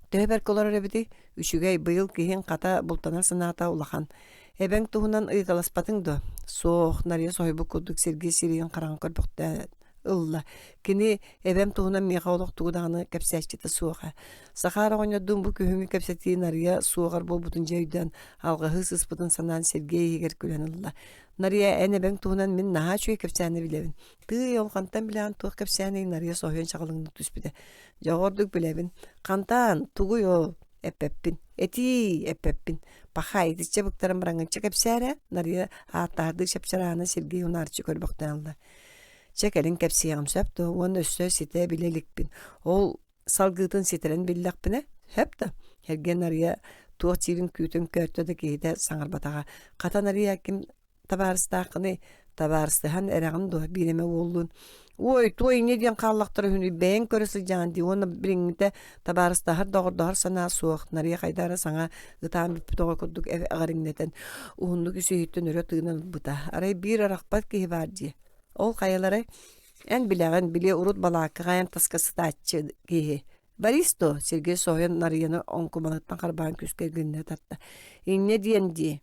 Төһө бэркэ олорор эбитий? Үчүгэй, быйыл киһиҥ хата бултанар санаата улахан. Эбэҥ туһунан ыйыталаспатыҥ дуо? Суох, Нарыйа соһуйбут курдук Сергей сирэйин хараҕын көрбөхтөө ылла. Кини эбэм туһунан миэхэ олох тугу даҕаны кэпсээччитэ суоҕа. Сахаар оҕонньордуун бу күһүҥҥү кэпсэтии Нарыйа суоҕар буолбутун дьэ өйдөөн, алҕаһыы сыспытын санаан Сергей иһигэр күлэн ылла. Нарыйа, эн эбэҥ туһунан мин наһаа үчүгэй кэпсээни билэбин. Тыый, ол хантан билэҕин туох кэпсээний Нарыйа соһуйан чаҕылыҥныы түспүтэ. Дьэ, ордук билэбин. Хантаан, тугуй ол? Эппэппин. Этиий, эппэппин. Пахай, итиччэ быктаран бараҥҥын кэпсээ эрэ, Нарыйа ааттаһардыы чэпчэраана Сергей унаарыччы көрбөхтөөн ылла. Чэ, кэлин кэпсиэҕим сөп дуо уонна өссө ситэ билэ иликпин. Ол салгыытын ситэрэн биллэхпинэ, сөп да? Эргэ Нарыйа туох диирин күүтэн көртө да киһитэ саҥарбатаҕа. Хата Нарыйа ким табаарыстааххыный? Табаарыстаһан эрэҕин дуо биир эмэ уоллуун? Уой, туой инньэ диэн хааллахтара үһүнүй, бэйэҥ көрө сылдьаҕын дии уонна билиҥҥитэ табаарыстаһар, доҕордоһор санаа суох. Нарыйа хайдах эрэ саҥа ытаан бүппүт оҕо курдук эҕириҥнэтэн, уһуннук ис-иһиттэн өрө тыынан ылбыта. Арай биир арахпат киһи баар дии. Ол хайаларай? Эн билэҕин, били урут балааккаҕа эн таска сытааччы киһи. Борис дуо? Сергей соһуйан Нарыйаны оҥкумалыттан харбаан күүскэ эргиннэ тарта. Инньэ диэн дии.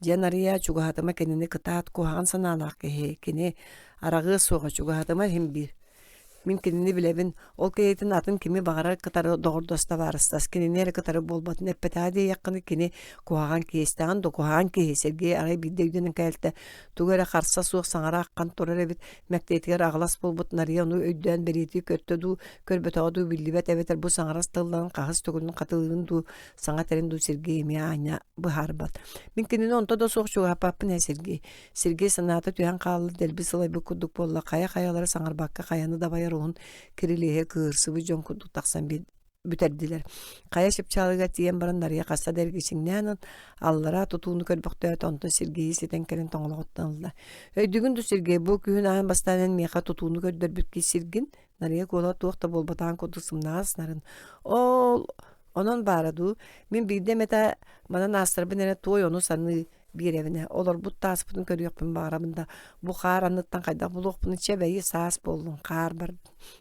Дьэ Нарыйа чугаһатыма кинини кытаат куһаҕан санаалаах киһи. Кини араҕыа суоҕа чугаһатыма иһин биир. Мин кинини билэбин, ол кэриэтин атын кими баҕарар кытары доҕордос табаарыстас, кинини эрэ кытары буолбатын эппэтэҕэ диэйэххинэ кини куһаҕан киһистэҕин да куһаҕан киһи Сергей арай биирдэ өйдөнөн кэлтэ тугу эрэ харса суох саҥара аххан турар эбит мэктиэтигэр аҕылас буолбут Нарыйа ону өйдөөн бэлиэтии көртө дуу көрбөтөҕө дуу биллибэт эбэтэр бу саҥарас тылларын хаһыс төгүлүн хатылыырын дуу саҥа этэрин дуу Сергей эмиэ аанньа быһаарбат. Мин кинини онто да суох чугаһаппаппын ээ Сергей. Сергей санаата түһэн хаалла, дэлби сылайбыт курдук буолла, хайа-хайалара саҥарбакка хайаны дабайар уһун кирилиэһи кыырсыбыт дьон курдук тахсан бүтэрдилэр. Хайа чыпчаалыгар тиийэн баран Нарыйа хаста да эргичиҥнээн аллараа тутууну көрбөхтөөтө, онтон Сергейи ситэн кэлэн тоҥолоҕуттан ылла. Өйдүүгүн дуу, Сергей, бу күһүн аан бастаан эн миэхэ тутууну көрдөрбүт сиргин? Нарыйа куола туох да буолбатаҕын курдук сымнаҕас нарын. Ол онон баара дуу, мин биирдэ эмэтэ манан аастарбын эрэ туой ону саныы биэрэбинэ олорбут тааспытын көрүөхпүн баҕарабын да бу хаар анныттан хайдах булуохпунуй чэ бэйи саас буоллун хаар бардын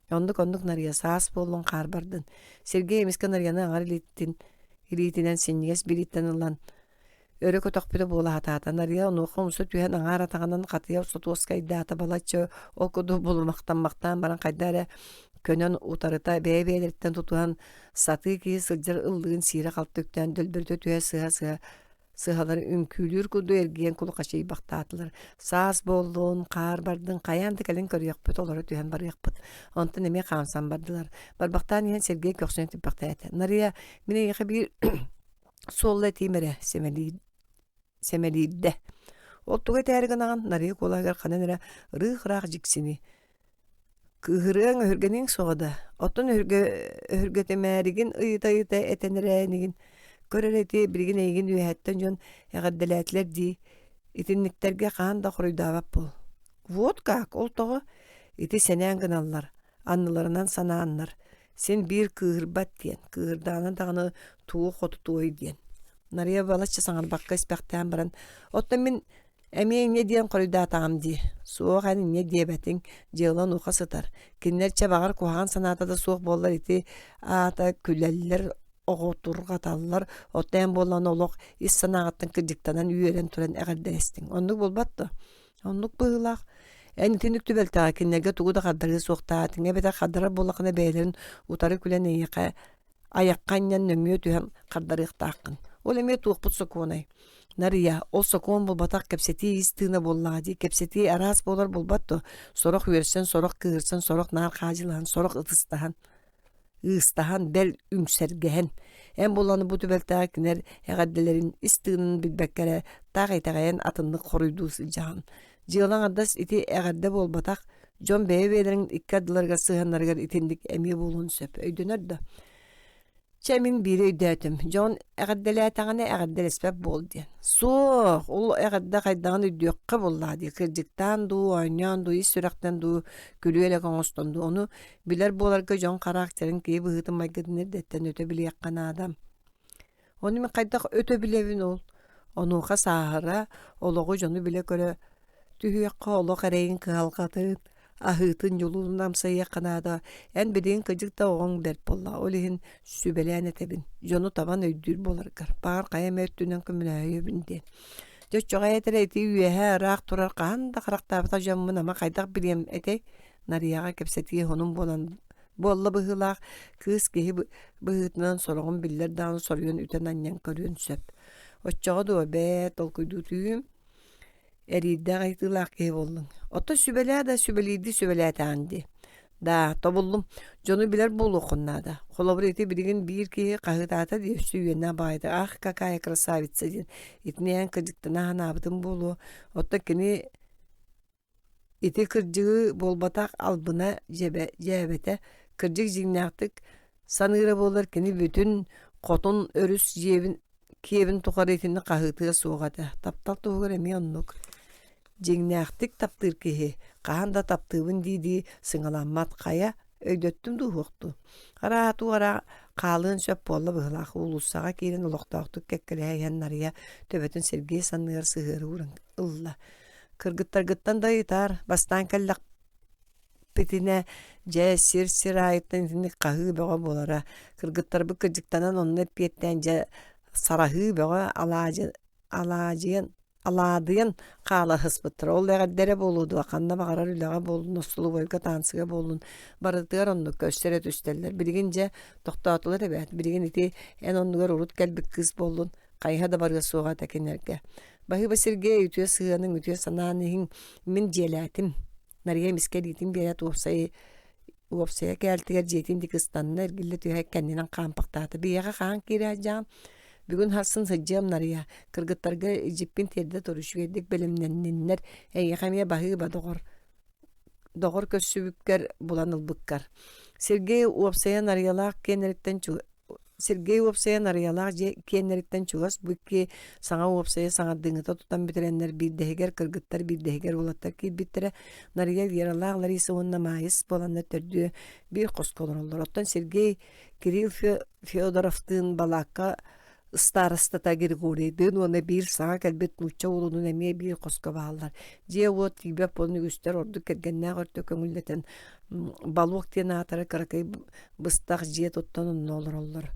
оннук оннук Нарыйа саас буоллун хаар бардын Сергей эмискэ Нарыйаны аҥар илиитин илиитинэн синньигэс бирииттэн ылан өрө көтөхпүтэ буола сатаата Нарыйа онуоха умса түһэн аҥаар атаҕынан хатыйа сотуоскайдаата балачча ол курдук булумахтаммахтаан баран хайда эрэ көнөн утарыта бэйэ-бэйэлэриттэн тутуһан сатыы киһи сылдьар ыллыгын сиирэ-халты үктээн дөлбөрүтэ түһэ сыһа-сыһа сыһалар үҥкүүлүүр курдук эргийэн кулухачыйбахтаатылар. Саас буоллун, хаар бардын, хайаан да кэлин көрүөхпүт, олоро түһэн барыахпыт. Онтон эмиэ хаамсан бардылар. Барбахтаан иһэн Сергей көхсүнэн түппэхтээтэ. Нарыйа, мин эйиэхэ биир суолла этиим эрэ, сэмэлиирдэ. Ол тугу этээри гынаҕын? Нарыйа куолаһыгар ханан эрэ ырыых-ыраах дьиксини Кыыһырыаҥ, өһүргэниэҥ суоҕа да, оттон өһүргэтимээригин ыйыта-ыйыта этэн эрэ инигин, көр эрэ ити билигин эйигин үөһэттэн дьон эҕэрдэлээтилэр дии, итинниктэргэ хаһан да хоруйдаабат буол. Вот как, ол тоҕо? Ити сэнээн гыналлар, анныларынан санааннар, син биир кыыһырбат диэн, кыыһырдаҕына даҕаны тугу хотутуой диэн. Нарыйа балачча саҥарбакка испэхтээн баран, оттон мин Эмиэ инньэ диэн хоруйдаатаҕым дии. Суох эн инньэ диэбэтиҥ, дьыала онуоха сытар. Кинилэр чэ баҕар куһаҕан санаата да суох буоллар ити аата күлэллэр, оҕотурҕаталлар, оттон эн буоллаҕына олох ис санааҕыттан кырдьыктанан үөрэн туран эҕэрдэлэстиҥ. Оннук буолбат дуо? Оннук быһыылаах. Эн итинник түбэлтэҕэ кинилэргэ тугу да хардарыа суохтаатыҥ эбэтэр хардарар буоллаххына бэйэлэрин утары күлэн эйиэхэ айахха анньан нөҥүө түһэн хардарыахтааххын. Ол эмиэ туохпут сокуонай? Нарыйа, ол сокуон буолбатах кэпсэтии ис тыына буоллаҕа дии. Кэпсэтии араас буолар буолбат дуо? Сорох үөрсэн, сорох кыыһырсан, сорох наар хаадьылаһан, сорох ытыстаһан, ыыстаһан, бэл үҥсэргэһэн. Эн буоллаҕына бу түбэлтэҕэ кинилэр эҕэрдэлэрин ис тыынын билбэккэ эрэ таах итэҕэйэн атыннык хоруйдуу сылдьаҕын. Дьыала аҥардас ити эҕэрдэ буолбатах, дьон бэйэ-бэйэлэрин икки ардыларыгар сыһыаннарыгар итинник эмиэ буолуон сөп. Өйдөнөр да? Чэ, мин биири өйдөөтүм. Дьон эҕэрдэлээтэҕинэ эҕэрдэлэспэт буол диэн. Суох, ол эҕэрдэ хайдаҕын өйдүөххэ буоллаҕа дии. Кырдьыктаан дуу, оонньоон дуу, ис сүрэхтэн дуу, күлүү-элэк оҥостон дуу. Ону билэр буоларга дьон характерын, киһи быһыытын-майгытын эрдэттэн өтө билиэххэ наада. Ону мин хайдах өтө билэбин ол? Онуоха сааһыра, олоҕу дьону билэ-көрө түһүөххэ, олох эрэйин кыһалҕатын, аһыытын, дьулуурун амсайыахха наада. Эн билигин кырдьык да оҕоҥ бэрт буоллаҕа, ол иһин сүбэлээн этэбин, дьону табан өйдүүр буоларгар, баҕар хайа эмэ өттүнэн көмөлөһүөбүн диэн. Дьэ оччоҕо этэрэ ити үөһэ ыраах турар хаһан да харахтаабатах дьоммун ама хайдах билиэм этэй? Нарыйаҕа кэпсэтии сонун буолан буолла быһыылаах, кыыс киһи быһыытынан сороҕун биллэр даҕаны соруйан үтэн-анньан көрүөн сөп. Оччоҕо дуо, бээ, толкуйдуу түһүүм, эриирдээх ыйытыылаах киһи буоллуҥ. Оттон сүбэлээ да сүбэлиирдии сүбэлээтэҕин дии. Даа, тобуллум. Дьону билэр буолуоххун наада. Холобур, ити билигин биир киһи хаһыытаата дии, өссө үөннээх баҕайытык «Ах, какая красавица» диэн. Итини эн кырдьыктана санаабытыҥ буолуо. Оттон кини Ити кырдьыгы буолбатах албына дьээбэтэ, кырдьык дьиҥнээхтик саныыра буоллар кини бүтүн хотун өрүс дьиэбин киэбин тухары итинник хаһыытыа суох этэ. Таптал туһугар эмиэ оннук. Дьиҥнээхтик таптыыр киһи хаһан да таптыыбын дии-дии сыҥаламмат хайа өйдөттүм дуу суох дуу? Арааһа туох эрэ хаалыан сөп буолла быһыылаах уулуссаҕа киирэн олохтоохтук кэккэлэһэ иһэн Нарыйа төбөтүн Сергей санныгар сыһыары ууран ылла. Кыргыттаргыттан да ыйытаар, бастаан кэллэхпитинэ дьэ сир-сир аайыттан итинник хаһыы бөҕө буолара. Кыргыттарбыт кырдьыктанан онно эппиэттээн дьэ сараһыы бөҕө алаадьы алаадьыйан алаадыйан хаалаһыспыттара. Ол эҕэрдэ эрэ буолуо дуо, ханна баҕарар үлэҕэ буоллун, остолобуойга, таансыга буоллун, барытыгар оннук көрсө эрэ түстэллэр. Билигин дьэ тохтоотулар эбээт. Билигин ити эн оннугар урут кэлбит кыыс буоллун, хайыһа да барыа суоҕа этэ кинилэргэ. Баһыыба Сергей, үтүө сыһыаныҥ, үтүө санаан иһиҥ, мин дьиэлээтим. Нарыйа эмискэ илиитин биэрээт уопсай уопсайа кээлтигэр дьиэтин диэки ыстанна, эргиллэ түһэ кэннинэн хаампахтаата. Биһиэхэ хаһан киирээт дьаам, бүгүн сарсын сылдьыам Нарыйа, кыргыттарга илдьиппин тиэрдэ тур, үчүгэйдик бэлэмнэнниннэр, эйиэхэ эмиэ баһыыба доҕор доҕор көрсүбүккэр булан ылбыккар. Сергей уопсайа Нарыйалаах киэннэриттэн Сергей уопсайа Нарыйалаах дьиэ киэннэриттэн чугас бу икки саҥа уопсайы саҥардыыҥҥыта тутан бүтэрэннэр биирдэһигэр кыргыттар, биирдэһигэр уолаттар киирбиттэрэ. Нарыйа Вералаах Лариса уонна Маайыс буоланнар төрдүө биир хоско олороллор. Оттон Сергей Кирилл Федоровтыын балаакка ыстаарастата Григорийдыын уонна биир саҥа кэлбит нуучча уолунуун эмиэ биир хоско бааллар. Дьиэ-уот тиийбэт буолан үгүстэр ордук кэргэннээх өртө көҥүллэтэн балок диэн аатара кыракый быстах дьиэ туттан онно олороллор.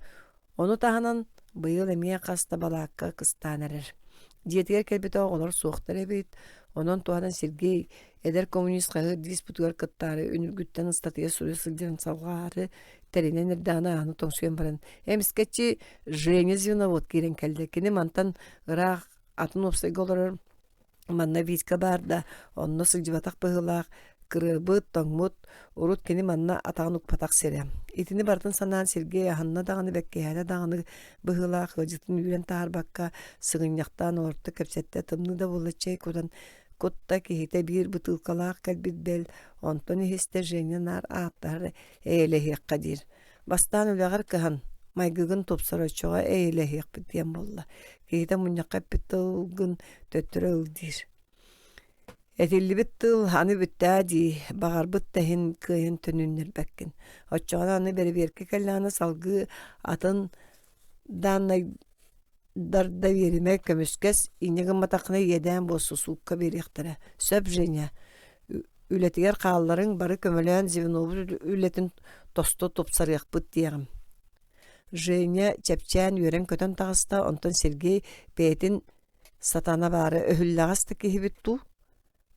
Ону таһынан быйыл эмиэ хас да балаакка кыстаан эрэр. Дьиэтигэр кэлбитэ оҕолор суохтар эбит, онон туһанан Сергей эдэр коммунист хаһыат диспутугар кыттаары үнүргүттэн ыстатыйа суруйа сылдьарын салҕаары тэринэн эрдэҕинэ ааны тоҥсуйан баран эмискэччи Женя звеновод киирэн кэллэ. Кини мантан ыраах атын уопсайга олорор Манна Витька баар да, онно сылдьыбатах быһыылаах, кырыабыт, тоҥмут, урут кини манна атаҕын укпатах сирэ. Итини барытын санаан Сергей аһынна даҕаны бэккиһээтэ даҕаны быһыылаах ыалдьытын үүрэн таһаарбакка сыгынньахтаан олорто кэпсэттэ тымныы да буолла чэй кутан кутта киһитэ биир бытыылкалаах кэлбит бэл онтон иһистэ Женя наар ааттаһар эйэлэһиэххэ диир Бастаан үлэҕэр кыһан, майгыгын тупсар оччоҕо эйэлэһиэхпит диэн буолла. Киһитэ мунньахха эппит тылгын төттөрү ыл диир. Этиллибит тыл аны бүттээ дии, баҕарбыт да иһин кыайан төнүннэрбэккин. Оччоҕуна аны бэрэбиэркэ кэллэҕинэ салгыы атын дааннай дар да биэримэ көмүскэс, инньэ гымматаххына иэдээн буолсу суукка биэриэхтэрэ. Сөп, Женя, үлэтигэр хаалларыҥ, бары көмөлөөн звенобут үлэтин тосту тупсарыахпыт диэҕим. Женя чэпчээн үөрэн-көтөн таҕыста, онтон Сергей бэйэтин сатана баара өһүллэҕэс да киһибит дуу,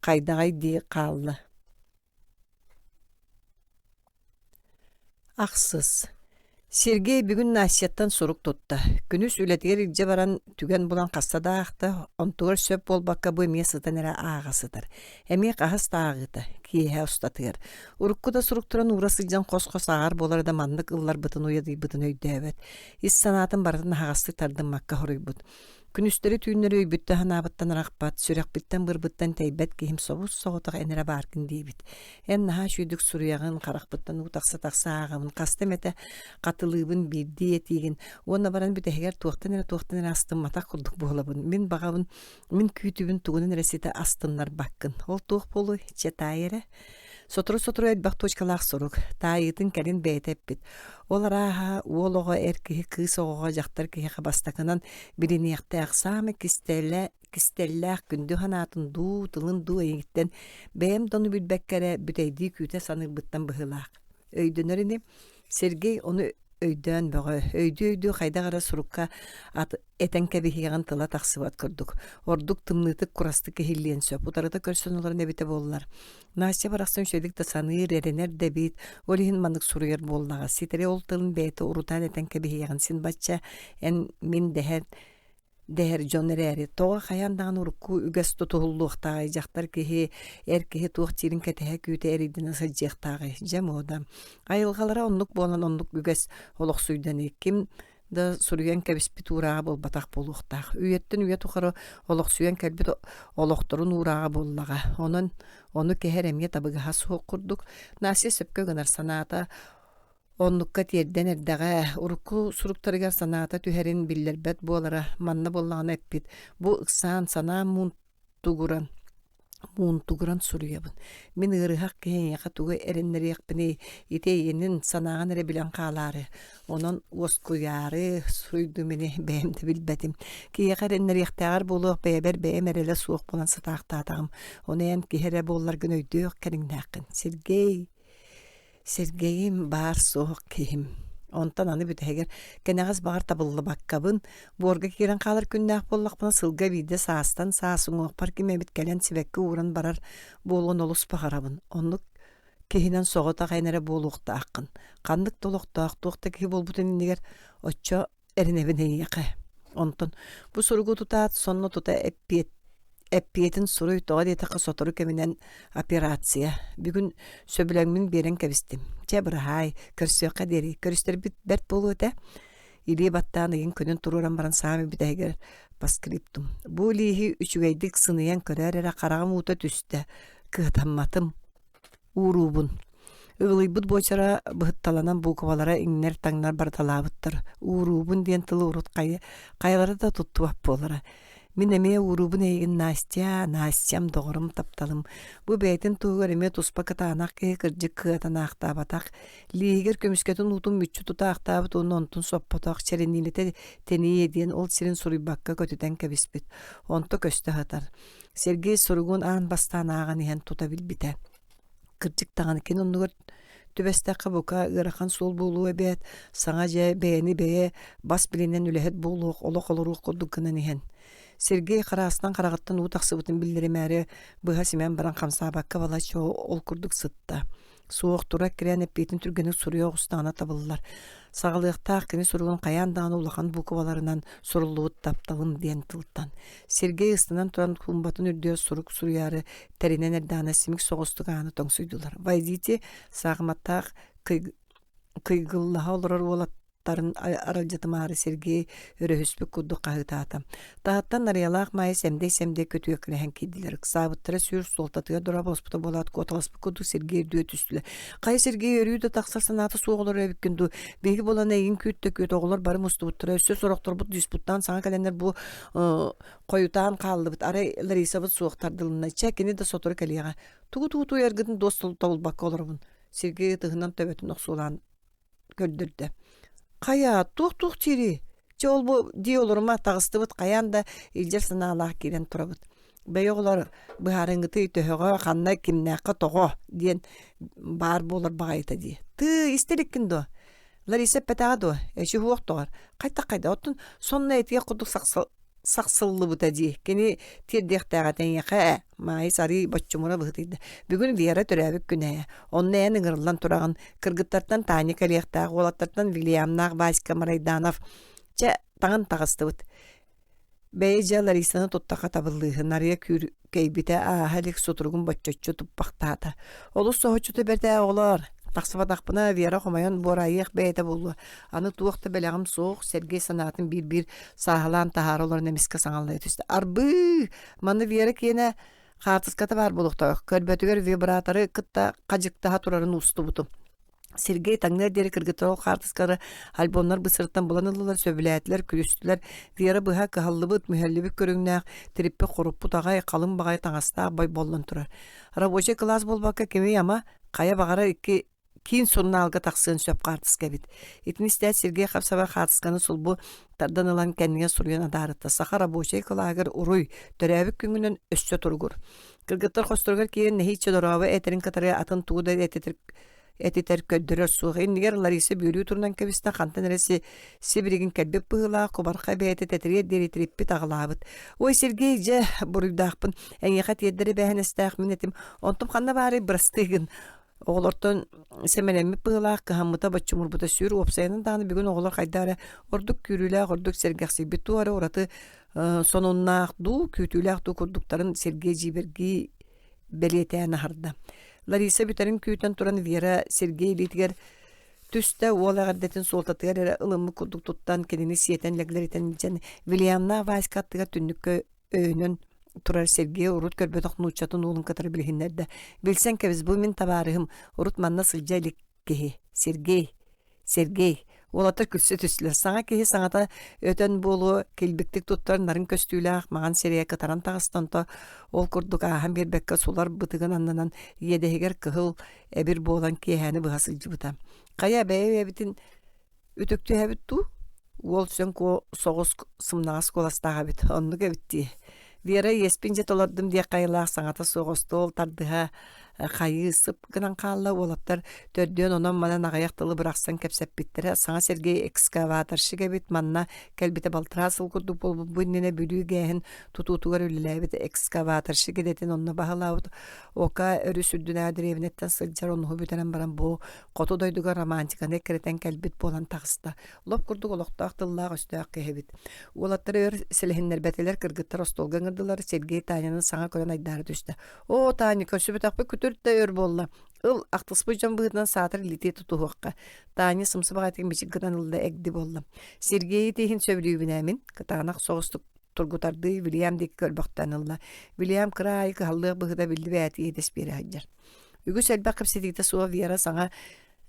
хайдаҕай дии хаалла. Ахсыс. Сергей бүгүн Настяттан сурук тутта. Күнүс үлэтигэр илдьэ баран, түгэн булан хаста да аахта, онтугар сөп буолбакка бу эмиэ сытан эрэ ааҕа сытар. Эмиэ хаһыс да ааҕыыта, киэһэ устатыгар. Урукку да суруктарын уура сылдьан хос-хос ааҕар буолара да маннык ылларбытын уйадыйбытын өйдөөбөт. Ис санаатын барытын аһаҕастык тардыммакка хоруйбут. Күнүстэри-түүннэри өйбүттэн-санаабыттан арахпат, сүрэхпиттэн-быарбыттан тэйбэт киһим собус-соҕотох эн эрэ бааргын диэбит. Эн наһаа үчүгэйдик суруйаҕын, харахпыттан уу тахса-тахса ааҕабын, хаста эмэтэ хатылыыбын биирдии этиигин уонна баран бүтэһигэр туохтан эрэ туохтан эрэ астымматах курдук буолабын. Мин баҕабын, мин күүтүүбүн тугунан эрэ ситэ астыннарбаккын. Ол туох буолуой? Чэ, таай эрэ. Сотору-сотору элбэх точкалаах сурук, таайыытын кэлин бэйэтэ эппит. Ол арааһа, уол оҕо эр киһи кыыс оҕоҕо дьахтар киһиэхэ бастакынан билиниэхтээх саамай кистэлэ, кистэллээх күндү санаатын дуу, тылын дуу эйигиттэн бэйэм да ону билбэккэ эрэ бүтэйдии күүтэ саныырбыттан быһыылаах. Өйдөнөр ини, Сергей ону өйдөөн бөҕө, өйдүү-өйдүү хайдах эрэ сурукка ат этэн кэбиһиэҕин тыла тахсыбат курдук. Ордук тымныытык курастык иһиллиэн сөп, утарыта көрсөн олорон эбитэ буоллар. Настя барахсан үчүгэйдик да саныыр, эрэнэр да эбит, ол иһин маннык суруйар буоллаҕа. Ситэри ол тылын бэйэтэ урутаан этэн кэбиһиэҕин син бачча эн мин дэһэр дэһэр дьон эрээри, тоҕо хайаан даҕаны урукку үгэс тутуһуллуохтааҕый, дьахтар киһи, эр киһи туох диирин кэтэһэ күүтэ эрийдэнэ сылдьыахтааҕый, дьэ муода. Айылҕалара оннук буолан оннук үгэс олохсуйда ини. Ким да суруйан кэбиспит уурааҕа буолбатах буолуохтаах. Үйэттэн үйэ тухары олохсуйан кэлбит олохторун уурааҕа буоллаҕа. Онон ону кэһэр эмиэ табыгаһа суох курдук. Настя сөпкө гынар санаата Оннукка тиэрдэн эрдэҕэ, урукку суруктарыгар санаата түһэрин биллэрбэт буолара, манна буоллаҕына эппит: «Бу ыксаан, санаам муунтугуран, Муунтугуран суруйабын. Мин ыарыһах киһи эйиэхэ тугу эрэннэриэхпиний, ити эйиэнин санааҕын эрэ билэн хаалаары, онон уоскуйаары суруйдум ини бэйэм да билбэтим. Киһиэхэ эрэннэриэхтээҕэр буолуох бэйэбэр бэйэм эрэлэ суох буолан сытаахтаатаҕым. Ону эн киһи эрэ буолларгын өйдүөх кэриҥнээххин. Сергей Сергейим баар-суох киһим. Онтон аны бүтэһигэр кэнэҕэс баҕар табыллыбаккабын, буорга киирэн хаалар күннээх буоллахпына сылга биирдэ саастан саас уҥуохпар ким эбит кэлэн сибэкки ууран барар буолуон олус баҕарабын. Оннук киһинэн соҕотох эн эрэ буолуохтааххын. Ханнык да олохтоох туох да киһи буолбутун иннигэр оччо эрэнэбин эйиэхэ. Онтон бу суругу тутаат сонно тута эппиэт эппиэтин суруй тоҕо диэтэххэ сотору кэминэн операция. Бүгүн сөбүлэҥмин биэрэн кэбистим. Чэ быраһаай, көрсүөххэ диэри. Көрүстэрбит бэрт буолуо этэ. Илии баттаан ыйын күнүн туруоран баран саамай бүтэһигэр постскриптум. Бу илииһи үчүгэйдик сыныйан көрөөр эрэ хараҕым уута түстэ. Кыатамматым. Ууруубун. Ыгылыйбыт буочара быһытталанан буукубалара иҥнэр-таҥнар барыталаабыттар. Ууруубун диэн тылы урут хайа, хайалара да туттубат буолара. Мин эмиэ ууруубун эйигин Настя, Настям, доҕорум, тапталым. Бу бэйэтин туһугар эмиэ туспа кытаанах киһи кырдьык кыатанаахтаабатах, лииһигэр көмүскэтин уутун мүччү тутаахтаабыт уонна онтун соппотох, чэрэниилэтэ тэнийиэ диэн ол сирин суруйбакка көтүтэн кэбиспит. Онто көстө сытар. Сергей суругун аан бастаан ааҕан иһэн тута билбитэ. Кырдьык даҕаны кини оннугар түбэстэххэ бука ыарахан суол буолуо эбээт, саҥа дьэ бэйэни бэйэ бас билинэн үлэһит буолуох, олох олоруох курдук гынан иһэн. Сергей хараастан хараҕыттан уу тахсыбытын биллэримээри быһа симэн баран хамсаабакка балачча ол курдук сытта. Суох тура эккирээн эппиэтин түргэнник суруйа оҕустаҕына табыллар. Саҕалыахтаах кини суругун хайаан даҕаны улахан буукубаларынан суруллубут тапталым диэн тылтан. Сергей ыстанан туран клумбатын үрдүгэр сурук суруйаары тэринэн эрдэҕинэ симик соҕустук ааны тоҥсуйдулар. Войдите саахыматтаах кыйгыллаһа олорор уолат тарын аралдьытымаары Сергей өрөһүспүт курдук хаһыытаата. Таһыттан Нарыйалаах Маайа сэмдэй-сэмдэй көтүөккэлэһэн киирдилэр. Ыксаабыттара сүр суолтатыгар дорооболоспута буолаат куоталаспыт курдук Сергей үрдүгэ түстүлэр. Хайа Сергей өрүү да тахсар санаата суох олорор эбиккин дуу? Биһиги буолан эйигин күүт да күүт оҕолор бары мустубуттара. Өссө сорохторбут диспуттаан саҥа кэлэннэр бу хойутаан хааллыбыт. Арай Ларисабыт суох тардылынна. Чэ, кини да сотору кэлиэҕэ. Тугу-тугу тууйаргытын дуос тобулбакка олоробун. Сергей ытыһынан төбөтүн охсуолаан көрдөрдө. Хайа, туох-туох диирий? Чэ ол-бу дии олорума, таҕыстыбыт хайаан да илдьэр санаалаах киирэн турабыт. Бэйэ оҕолор быһаарыҥҥытый төһөҕө, ханна, кимнээххэ, тоҕо диэн баар буолар баҕайыта дии. Тыы, истэ иликкин дуо? Лариса эппэтэҕэ дуо? Эчи уһуох доҕор. Хайдах-хайдах, оттон сонно этиэх курдук сахсыллыбыта дии. Кини тиэрдиэхтээх этэ эйиэхэ ээ. Маайыс арыый боччумура быһыытыйда. Бүгүн Вера төрөөбүт күнэ ээ. Онно эн ыҥырыллан тураҕын. Кыргыттартан Таня кэлиэхтээх, уолаттартан Вильямнаах Васька Марайданов. Чэ, таҥын таҕыстыбыт. Бэйэ дьэ Ларисаны туттахха табыллыыһы Нарыйа күүркэйбитэ ааһа илик сутуругун боччоччу туппахтаата. Олус соһуччута бэрт ээ оҕолоор. Тахсыбатахпына Вера хомойон буорайыах бэйэтэ буолуо. Аны туох да бэлэҕим суох, Сергей санаатын биир-биир сааһылаан таһаара олорон эмискэ саҥаллайа түстэ. Арбыы! Манна Вера киэнэ хаартыската баар буолуохтаах. Көрбөтүгэр вибраторы кытта хадьыктаһа турарын устубутум. Сергей таҥныар диэри кыргыттар ол хаартыскалары альбомнар быстарыттан булан ыллылар, сөбүлээтилэр, күлүстүлэр. Вера быһа кыһаллыбыт, мүһэллибит көрүҥнээх, тириппит-хоруппут аҕай, халыҥ баҕайы таҥастаах бойболлон турар. Рабочай кылаас буолбакка кими ама, хайа баҕарар икки киин сурунаалга тахсыан сөп хаартыска эбит. Итини истээт Сергей хап-сабар хаартысканы сулбу тардан ылан кэннигэр суруйан адаарытта. Саха рабочай кылааһыгар уруй, төрөөбүт күҥҥүнэн өссө туругур. Кыргыттар хосторугар киирэн нэһииччэ дорообо этэрин кытары атын тугу да этитэр этитэр көрдөрөр суох. Иннигэр Лариса бүөрүү турунан кэбистэ, хантан эрэ си сибилигин кэлбит быһыылаах, кубарха бэйэтэ тэтириэр диэри тириппит аҕылаабыт. Ой, Сергей, дьэ, буруйдаахпын, эйиэхэ тиэрдэр эбээһинэстээх мин этим. Онтум ханна баарый, бырастыы гын. Оҕолортон сэмэлэммит быһыылаах, кыһаммыта, боччумурбута сүр. Уопсайынан даҕаны бүгүн оҕолор хайдах эрэ ордук күүрүүлээх, ордук сэргэхсийбит туох эрэ ураты сонуннаах дуу, күүтүүлээх дуу курдуктарын Сергей дьиибэргии бэлиэтээн аһарда. Лариса бүтэрин күүтэн туран Вера Сергей илиитигэр түстэ, уол эҕэрдэтин суолтатыгар эрэ ылыммыт курдук туттан, кинини сиэтэн лэглэритэн илдьэн Вильямнаах Васька аттыгар түннүккэ өйөнөн турар Сергей урут көрбөтөх нууччатын уолун кытары билиһиннэрдэ. Билсэн кэбис, бу мин табаарыһым, урут манна сылдьа илик киһи. Сергей, Сергей. Уолаттар күлсэ түстүлэр. Саҥа киһи саҥата өтөн буолуо, килбиктик туттар нарын көстүүлээх маҥан сирэйэ кытаран таҕыста онто ол курдук ааһан биэрбэккэ сулар бытыгын аннынан иэдэһигэр кыһыл эбир буолан киэһээни быһа сылдьыбыта. Хайа бэйэ-бэйэбитин үтүктүһэбит дуу? Уол сөҥ куо соҕус сымнаҕас куоластаах эбит, оннук эбит дии. Вера иэспин дьэ толордум диэх хайылаах саҥата суох остуол тардыһа хайыы сып гынан хаалла. Уолаттар төрдүөн онон-манан аҕыйах тылы бырахсан кэпсэппиттэрэ. Саҥа Сергей экскаваторщик эбит, манна кэлбитэ балтараа сыл курдук буолбут. Бу иннинэ Бүлүү гээһин тутуутугар үлэлээбит экскаваторщик идэтин онно баһылаабыт. Ока өрүс үрдүнээҕи дэриэбинэттэн сылдьар онуһу бүтэрэн баран бу хоту дойдуга романтиканы эккирэтэн кэлбит буолан таҕыста. Лоп курдук олохтоох тыллаах-өстөөх киһи эбит. Уолаттар өр сэлэһиннэрбэтилэр, кыргыттар остуолга ыҥырдылар, Сергей Таняны саҥа көрөн айдаара түстэ. «Оо, Таня, көрсүбэтэхпит күтүр да өр буолла. Ыл, ахтыспыт дьон быһыытынан саатар илиитии тутуһуохха». Таня сымса баҕайытык мичик гынан ылла, эгди буолла. Сергейи тииһин сөбүлүүбүн ээ мин, кытаанах соҕустук тургутардыы Вильям диэки көрбөхтөөн ылла. Вильям кыра аайы кыһаллыах быһыыта биллибэт иэдэс биэрэ сылдьар. Үгүс элбэх кэпсэтиитэ суох Вера саҥа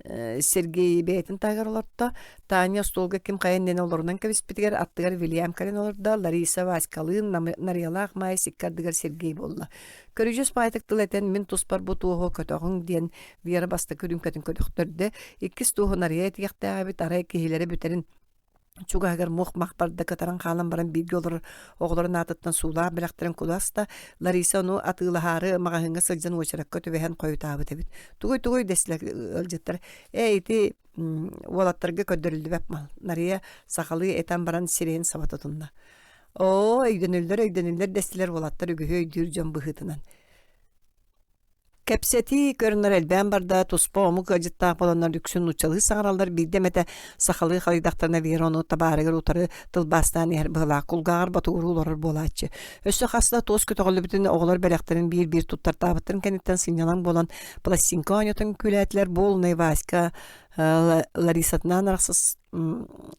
Сергей бэйэтин таһыгар олорто. Таня остуолга ким хайа иннинэ олорунан кэбиспитигэр аттыгар Вильям кэлэн олордо. Лариса Васькалыын Нарыйалаах Маайыс икки ардыгар Сергей буолла. Көрүдьүөс баайтык тыл этэн мин туспар бу туоһу көтөҕүҥ диэн Вера бастакы үрүүмкэтин көтөхтөрдө. Иккис туоһу Нарыйа этиэхтээх эбит, арай киһилэрэ бүтэрин чугаһыгар муох-мах барда кытаран хаалан баран бииргэ олорор оҕолорун аатыттан суулаах бэлэхтэрин куласта Лариса ону атыылаһаары маҕаһыыҥҥа сылдьан уочаракка түбэһэн хойутаабыт эбит. Тугуй-тугуй дэстилэр ыалдьыттар. Ээ ити уолаттарга көрдөрүллүбэт мал. Нарыйа сахалыы этэн баран сирэйин саба тутунна. Оо, өйдөнүллэр, өйдөнүллэр дэстилэр уолаттар үгүһү өйдүүр дьон быһыытынан. Кэпсэтии көрүнэр элбээн барда, туспа омук ыалдьыттаах буоланнар үксүн нууччалыы саҥараллар, биирдэ эмэтэ сахалыы халыйдахтарына Вера ону табаарыгар утары тылбаастаан иһэр быһыылаах, кулгааҕар ботугуруу олорор буолааччы. Өссө хас да туос көтөҕүллүбүтүн оҕолор бэлэхтэрин биир-биир туттартаабыттарын кэнниттэн сынньалаҥ буолан пластинка оонньотон күлээтилэр, Буолунай Васька Ларисатынаан арахсыс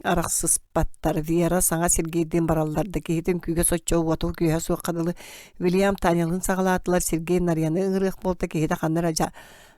арахсыспаттар. Вера саҥа Сергейдиин бараллар да киһитин күүгэ соччо уоту-күүһэ суохха дылы Вильям Танялыын саҕалаатылар. Сергей Нарыйаны ыҥырыах буолта киһитэ ханна эрэ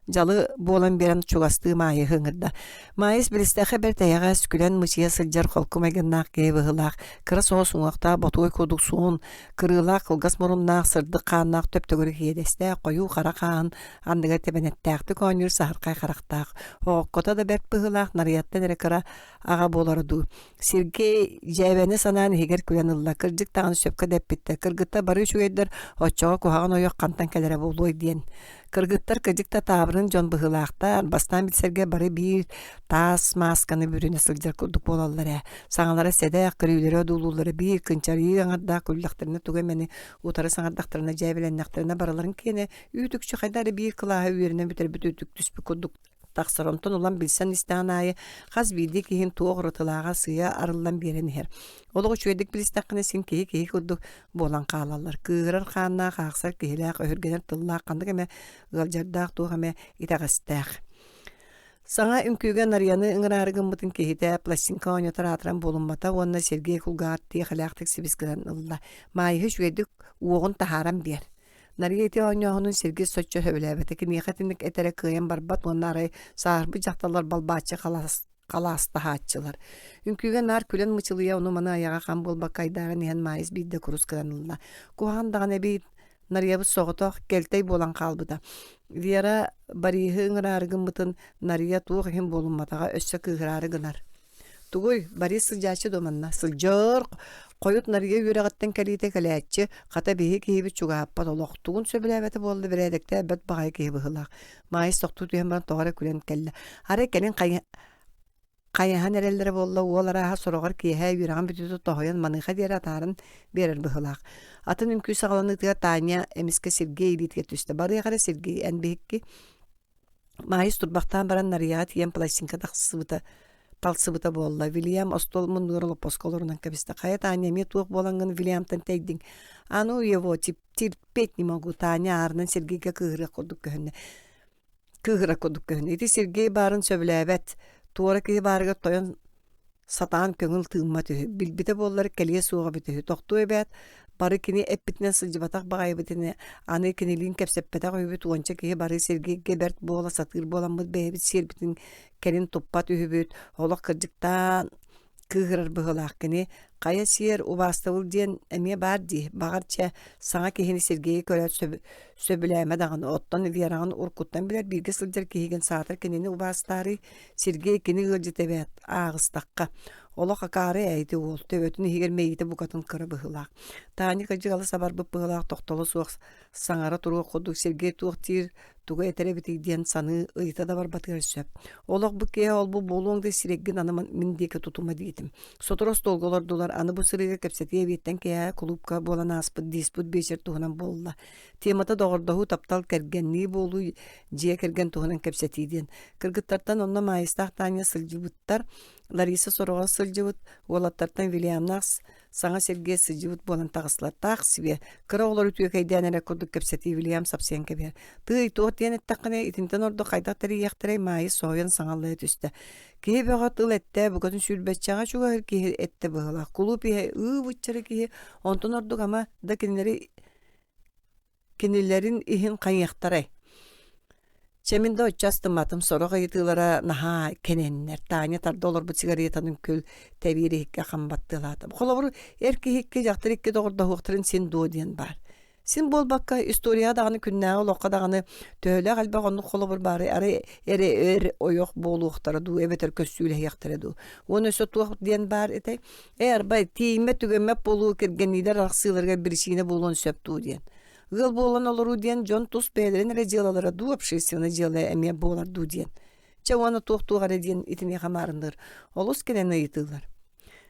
дьалы буолан биэрэн чугастыы Маайыһы ыҥырда. Маайыс билистэхэ бэрт эйэҕэс, күлэн мычыйа сылдьар холку майгыннаах киһи быһыылаах, кыра соҕус уҥуохтаах ботуой курдук суон, кырыылаах кылгас муруннаах, сырдык хааннаах төп-төгүрүк иэдэстээх, хойуу хара хааһын анныгар тэбэнэттэхтик оонньуур саһархай харахтаах, оҕоккото да бэрт быһыылаах Нарыйаттан эрэ кыра аҕа буолара дуу. Сергей дьээбэни санаан иһигэр күлэн ылла. Кырдьык даҕаны сөпкө да эппиттэр. Кыргыттар бары үчүгэйдэр, оччоҕо куһаҕан ойох хантан кэлэрэ буолуой диэн. Кыргыттар кырдьык да таабырын дьон быһыылаахтар, бастаан билсэргэ бары биир таас маасканы бүрүнэ сылдьар курдук буолаллар ээ. Саҥалара сэдэх, көрүүлэрэ одуулууллара биир, кынчарыйыы аҥардаах күллэхтэринэ тугу эмэни утары саҥардахтарына дьээбэлэннэхтэринэ барыларын киэнэ Үүт-үкчү хайда эрэ биир кылааһы үөрэнэн бүтэрбит үтүктүспүт курдук тахсар. Онтон улам билсэн истэҕин аайы хас биирдии киһин туох уратылааҕа сыыйа арыллан биэрэн иһэр. Олох үчүгэйдик билистэххинэ син киһи киһи курдук буолан хаалаллар. Кыыһырар хааннаах, аахсар киһилээх, өһүргэнэр тыллаах, ханнык эмэ ыалдьардаах, туох эмэ итэҕэстээх. Саҥа үҥкүүгэ Нарыйаны ыҥыраары гыммытын киһитэ пластинка оонньотор аатыран буолуммата уонна Сергей кулгааҕар тиэхэлээхтик сибис гынан ылла. Маайыһы үчүгэйдик уоҕун таһааран биэр. Нарыйа ити оонньооһунун Сергей соччо сөбүлээбэтэ. Киниэхэ итинник этэрэ кыайан барбат уонна арай сааһырбыт дьахталлар балбааччы халаастаһааччылар. Үҥкүүгэ наар күлэн мычылыйа ону-маны айаҕа хам буолбакка айдааран иһэн Маайыс биирдэ курус гынан ылла. Куһаҕан даҕаны эбии Нарыйабыт соҕотох, кэлтэй буолан хаалбыта. Вера Бориһы ыҥыраары гыммытын Нарыйа туох иһин буолумматаҕа өссө кыыһыраары гынар. Тугуй, Борис сылдьааччы дуо манна? Сылдьар, хойут Нарыйа үөрэҕиттэн кэлиитэ кэлээччи, хата биһи киһибит чугаһаппат олох, тугун сөбүлээбэтэ буолла бэрээдэктээбэт баҕайы киһи быһыылаах. Маайыс тохтуу түһэн баран тоҕо эрэ күлэн кэллэ. Арай кэлин хайаһан эрэллэрэ буолла уол арааһа сороҕор киэһэ үөрэҕин бүтүүтэ тоһуйан маныаха диэри атааран биэрэр быһыылаах. Атын үҥкүү саҕаланыытыгар Таня эмискэ Сергей илиитигэр түстэ. Барыах эрэ Сергей, эн биһикки Маайыс турбахтаан баран Нарыйаҕа тиийэн пластинка тахсыбыта талсыбыта буолла. Вильям остуол муннугар олоппоско олорунан кэбистэ. Хайа, Таня, эмиэ туох буолаҥҥын Вильямтан тэйдиҥ? А ну его терпеть не могу. Таня аарынан Сергейгэ кыыһырыах курдук көһүннэ. Кыыһыра курдук көһүннэ. Ити Сергей баарын сөбүлээбэт. Туора киһи баарыгар тойон сатаан көҥүл тыыммат үһү. Билбитэ буоллар кэлиэ суоҕа эбит үһү. Тохтуо эбээт. Бары кини эппитинэн сылдьыбатах баҕайыбыт ини, аны кинилиин кэпсэппэтэх үһүбүт уонча киһи бары Сергейгэ бэрт буола сатыыр буоламмыт бэйэбит сиэрбитин кэлин туппат үһүбүт, олох кырдьыктаан кыыһырар быһыылаах кини хайа сиэр убаастабыл диэн эмиэ баар дии баҕар чэ саҥа киһини Сергейи көрөөт сөбүлээмэ даҕаны оттон Вераҕын уруккуттан билэр бииргэ сылдьар киһигин саатар кинини убаастаарый Сергей кини ыалдьыта эбээт ааҕыстахха олох акаары ээ ити уол төбөтүн иһигэр мэйиитэ букатын кыра быһыылаах Таня кырдьык сабарбыт быһыылаах тохтоло суох саҥара туруох курдук Сергей туох диир тугу этэр эбитий диэн саныы ыйыта да барбатыгар сөп. Олох бу киэһэ ол-бу буолуоҥ да сирэйгин аны мин диэки тутума диэтим. Сотору остуолга олордулар, аны бу сырыыга кэпсэтии эбиэттэн киэһэ кулуупка буолан ааспыт диспут биэчэр туһунан буолла. Темата доҕордоһуу, таптал, кэргэннии буолуу, дьиэ кэргэн туһунан кэпсэтии диэн. Кыргыттартан онно Маайыстаах Таня сылдьыбыттар, Лариса сороҕор сылдьыбыт, уолаттартан Вильямнаах Саҥа сиргэ сылдьыбыт буолан таҕыстылар. Таах сибиэ, кыра оҕолору түөкэйдээн эрэ курдук кэпсэтии Вильям сапсыйан кэбиһэр. Тыый, туох диэн эттэххинэ, итинтэн ордук хайдах тэрийиэхтэрэй Маайыс соһуйан саҥаллайа түстэ. Киһи бөҕө тыл эттэ, букатын сүүрбэччэҕэ чугаһыыр киһи эттэ быһыылаах. Кулууп иһэ ыы-быччары киһи, онтон ордук ама да кинилэри Кинилэрин иһин хайыахтарай? Чэ мин да оччо астымматым, сорох ыйытыылара наһаа кэнэннэр. Таня тарда олорбут сигаретатын күл тэбиир иһиккэ хам баттыалаата. Холобур, эр киһи икки, дьахтар икки доҕордоһуохтарын син дуо диэн баар. Син буолбакка, историяҕа даҕаны күннээҕи олоххо даҕаны төһөлөөх элбэх оннук холобур баарый, арай эрэ эр ойох буолуохтара дуу, эбэтэр көссүүлэһиэхтэрэ дуу. Уонна өссө туох диэн баар этэй? Ээ, арбай, тиийиммэт-түгэммэт буолуу кэргэнниилэр арахсыыларыгар биричиинэ буолуон сөп дуу диэн. Ыал буолан олоруу диэн дьон тус бэйэлэрин эрэ дьыалалара дуу, общественнай дьыала эмиэ буолар дуу диэн. Чэ уонна туох-туох эрэ диэн итиниэхэ маарынныыр. Олус кэнэн ыйытыылар.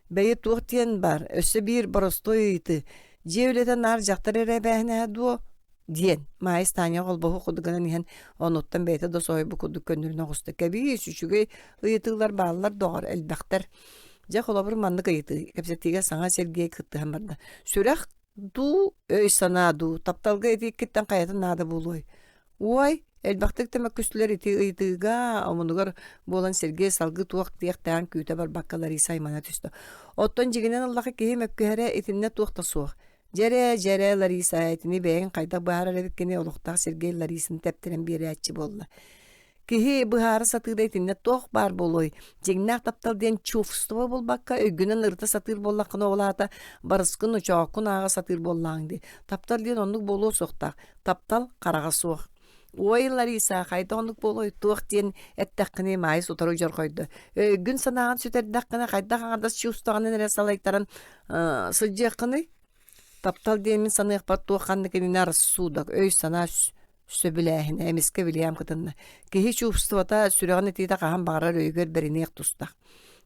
Бэйи туох диэн баар, өссө биир боростуой ыйытыы. Дьиэ үлэтэ наар дьахтар эрэ эбээһинэһэ дуо? диэн Маайыс Таня холбоһу курдук гынан иһэн онуттан бэйэтэ да соһуйбут курдук көннөрүнэ оҕуста. Кэбиис, үчүгэй ыйытыылар бааллар доҕор, элбэхтэр. Дьэ, холобур, маннык ыйытыы. Кэпсэтиигэ саҥа Сергей кыттыһан барда. Сүрэх дуу, өй-санаа дуу, тапталга ити иккиттэн хайатын наада буолуой? Уой, элбэхтик да мөккүстүлэр ити ыйытыыга, омунугар буолан Сергей салгыы туох диэхтээҕин күүтэ барбакка Лариса аймана түстэ. Оттон дьиҥинэн ыллаха киһи мөккүһэрэ итиннэ туох да суох. Дьэрэ, дьэрэ, Лариса, итини бэйэҥ хайдах быһаарар эбиккиний олохтоох Сергей Ларисаны тэптэрэн биэрээччи буолла. Киһи быһаара сатыыра итиннэ туох баар буолуой? Дьиҥнээх таптал диэн чувство буолбакка, өйгүнэн ырыта сатыыр буоллаххына, ол аата барыскын, ночооккун ааҕа сатыыр буоллаҕыҥ дии. Таптал диэн оннук буолуо суохтаах. Таптал хараҕа суох. Ой, Лариса, хайдах оннук буолуой? Туох диэн эттэххиний, Маайыс утары дьорҕойдо. Өйгүн-санааҕын сүтэрдэххинэ, хайдах аҥардас чувствоҕынан эрэ салайтаран сылдьыаххыный? Таптал диэммин саныахпар туох ханнык иннинэ рассудок, өй-санаа сөбүлээһинэ эмискэ Вильям кытынна. Киһи чувствота, сүрэҕин этиитэ хаһан баҕарар өйүгэр бэриниэх тустаах.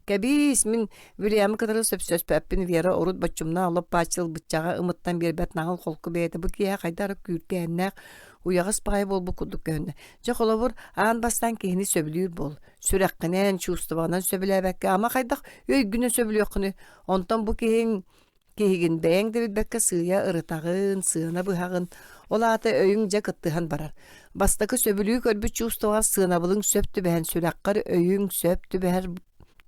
Кэбиис, мин Вильямы кытары сөпсөспөппүн Вера урут боччумнаах лоп-бааччы ылбыччаҕа ымыттан биэрбэт наҕыл холку бэйэтэ бу киэһэ хайдах эрэ күүркээннээх, уйаҕас баҕайы буолбут курдук көһүннэ. Дьэ холобур, аан бастаан киһини сөбүлүүр буол. Сүрэххинэн, чувствоҕынан сөбүлээбэккэ, ама хайдах өйгүнэн сөбүлүөххүнүй? Онтон бу киһиҥ Киһигин бэйэҥ да билбэккэ сыыйа ырытаҕын, сыана быһаҕын, ол аата өйүҥ дьэ кыттыһан барар. Бастакы сөбүлүү көрбүт чувствоҕар сыанабылыҥ сөп түбэһэн сүрэххэр өйүҥ сөп түбэһэр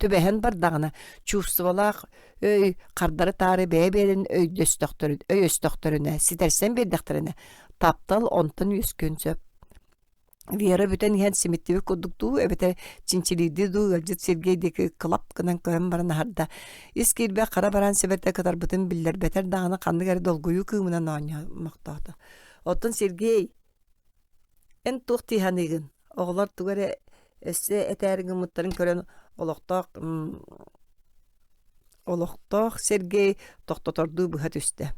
түбэһэн бардаҕына, чувстволаах өй хардары-таары бэйэ-бэйэлэрин өйдөстөхтөрүн, өйөстөхтөрүнэ, ситэрсэн биэрдэхтэринэ, таптал онтон үөскүөн сөп. Вера бүтэн иһэн симиттибит курдук дуу, эбэтэр чинчилиирдии дуу ыалдьыт Сергей диэки кылап гынан көрөн баран аһарда. Ис киирбэх хара бараан сэбэртэ кытарбытын биллэрбэтэр даҕаны ханнык эрэ долгуйуу кыымынан оонньоомохтоото. Оттон Сергей, эн туох дии саныыгын? Оҕолор тугу эрэ өссө этээри гыммыттарын көрөн олохтоох олохтоох Сергей тохтотордуу быһа түстэ.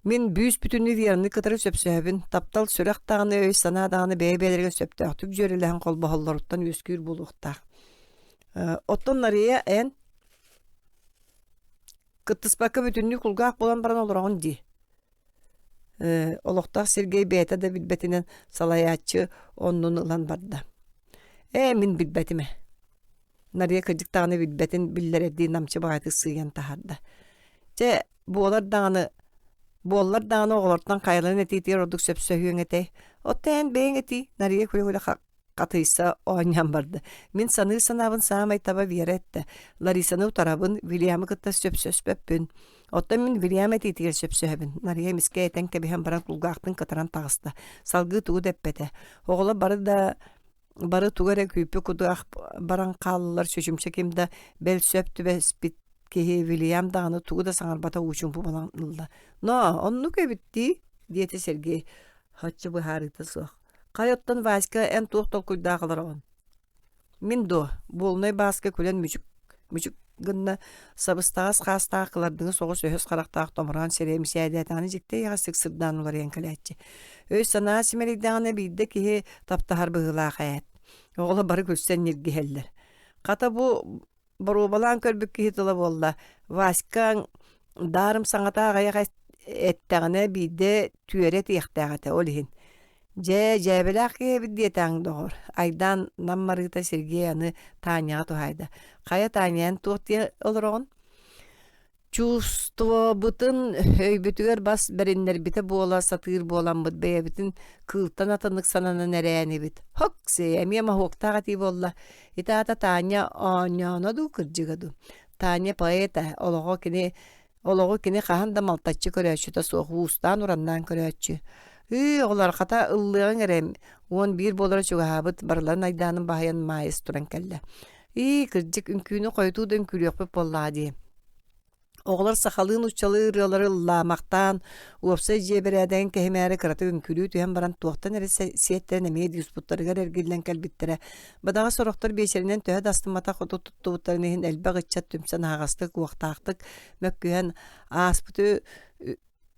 Мин бүүс-бүтүннүү Вераны кытары сөпсөһөбүн. Таптал сүрэх даҕаны, өй-санаа даҕаны бэйэ-бэйэлэригэр сөптөөхтүк дьүөрэлэһэн холбоһоллоруттан үөскүүр буолуохтаах. Оттон Нарыйа эн кыттыспакка бүтүннүү кулгаах буолан баран олороҕун дии. Олохтоох Сергей бэйэтэ да билбэтинэн салайааччы оннун ылан барда. Ээ, мин билбэтим ээ. Нарыйа кырдьык даҕаны билбэтин биллэрэрдии намчы баҕайытык сыыйан таһаарда. Чэ, буолар даҕаны, буоллар даҕаны оҕолортон хайаларын этиитигэр ордук сөпсөһүөҥ этэй? Оттон эн бэйэҥ этиий, Нарыйа күлэ-күлэ. хатыйса оонньоон барда. Мин саныыр санаабын саамай таба Вера эттэ. Ларисаны утарабын, Вильямы кытта сөпсөспөппүн. Оттон мин Вильям этиитигэр сөпсөһөбүн. Нарыйа эмискэ этэн кэбиһэн баран кулгаахтын кытаран таҕыста. Салгыы тугу да эппэтэ. Оҕолор бары да бары тугу эрэ күүппүт курдук баран хааллылар чочумча ким да бэл сөп түбэспит киһи Вильям даҕаны тугу да саҥарбата уучумпу буолан ылла. «Но, оннук эбит дии» диэтэ Сергей Хаччы быһаарыыта суох. «Хайа оттон Васька эн туох толкуйдаах олороҕун?» Мин дуо, буолунай Бааска күлэн мүчүк, мүчүк гынна, сабыстаҕас хаастаах кылардыҥы соҕус өһөс харахтаах томороон сирэйэ мичээрдээтэҕинэ дьикти эйэҕэстик сырдаан уларыйан кэлээччи. Өй-санаа симэлийдэҕинэ биирдэ киһи таптаһар быһыылаах ээт. Оҕолор бары күлсэн ньиргиһэллэр. Хата бу боруобалаан көрбүт киһи тыла буолла. Васькаҥ даарым саҥата аҕыйах эттэҕинэ биирдэ түөрэ этиэхтээх этэ ол иһин. Дьэ, дьээбэлээх киһи эбит диэтэҕиҥ доҕор, Айдаан наммарыыта Сергей аны Таняҕа туһаайда. Хайа Таня эн туох дии олороҕун? Чувствобытын өйбүтүгэр бас бэриннэрбитэ буола сатыыр буоламмыт бэйэбитин кыылтан атыннык сананан эрээнибит. Хок, эмиэ моһуоктаах этии буолла. Ити аата Таня оонньооно дуу, кырдьыга дуу? Таня поэт ээ, олоҕо кини Олоҕу кини хаһан да малтаччы көрөөччүтэ суох уустаан-ураннаан көрөөччү. Ыы, оҕолор, хата ыллыаҕыҥ эрэ, 11 буолара чугаһаабыт, барыларын айдаанын баһыйан Маайыс туран кэллэ. Ии, кырдьык, үҥкүүнү хойутуу да үҥкүүлүөхпүт буоллаҕа дии. Оҕолор сахалыы-нууччалыы ырыалары ыллаамахтаан, уопсай дьиэ бэрээдэгин кэһимээри кыратык үҥкүүлүү түһэн баран туохтан эрэ сиэттэрэн эмиэ диспуттарыгар эргиллэн кэлбиттэрэ. Бадаҕа сорохтор биэчэринэн төһө да астымматах хоту туттубуттарын иһин элбэх ыччат түмсэн аһаҕастык, уохтаахтык мөккүһэн ааспыты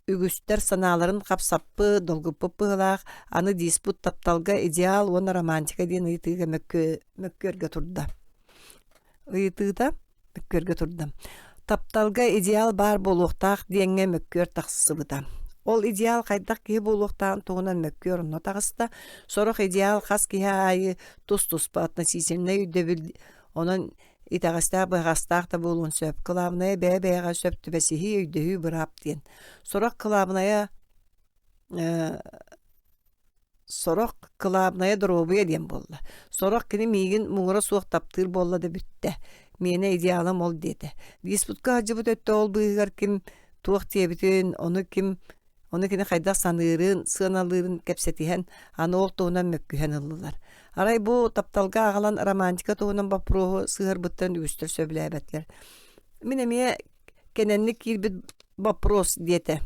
үгүстэр санааларын хапсаппыт, долгуппут быһыылаах, аны диспут тапталга идеал уонна романтика диэн ыйытыыга мөккүөргэ турда. Ыйытыыта мөккүөргэ турда. Тапталга идеал баар буолуохтаах диэҥҥэ мөккүөр тахсыбыта. Ол идеал хайдах киһи буолуохтааҕын туһунан мөккүөр онно таҕыста. Сорох идеал хас киһи аайы тус-туспа относительнай өйдөбүл онон итэҕэстээх-быһаҕастаах да буолуон сөп. Кылаабынайа бэйэ-бэйэҕэ сөп түбэсиһии, өйдөһүү, быраап диэн. Сорох кылаабынайа сорох кылаабынайа доруобуйа диэн буолла. Сорох кини миигин муҥура суох таптыыр буолла да бүттэ. Миэнэ идеалым ол диэтэ. Диспутка сылдьыбыт өттө ол быыһыгар ким туох диэбитин, ону ким Ону кини хайдах саныырын, сыаналыырын кэпсэтиһэн, аны ол туһунан мөккүһэн ыллылар. Арай бу тапталга аҕалан романтика туһунан боппуруоһу сыһыарбыттарын үгүстэр сөбүлээбэтилэр. Мин эмиэ кэнэнник киирбит вопрос диэтэ.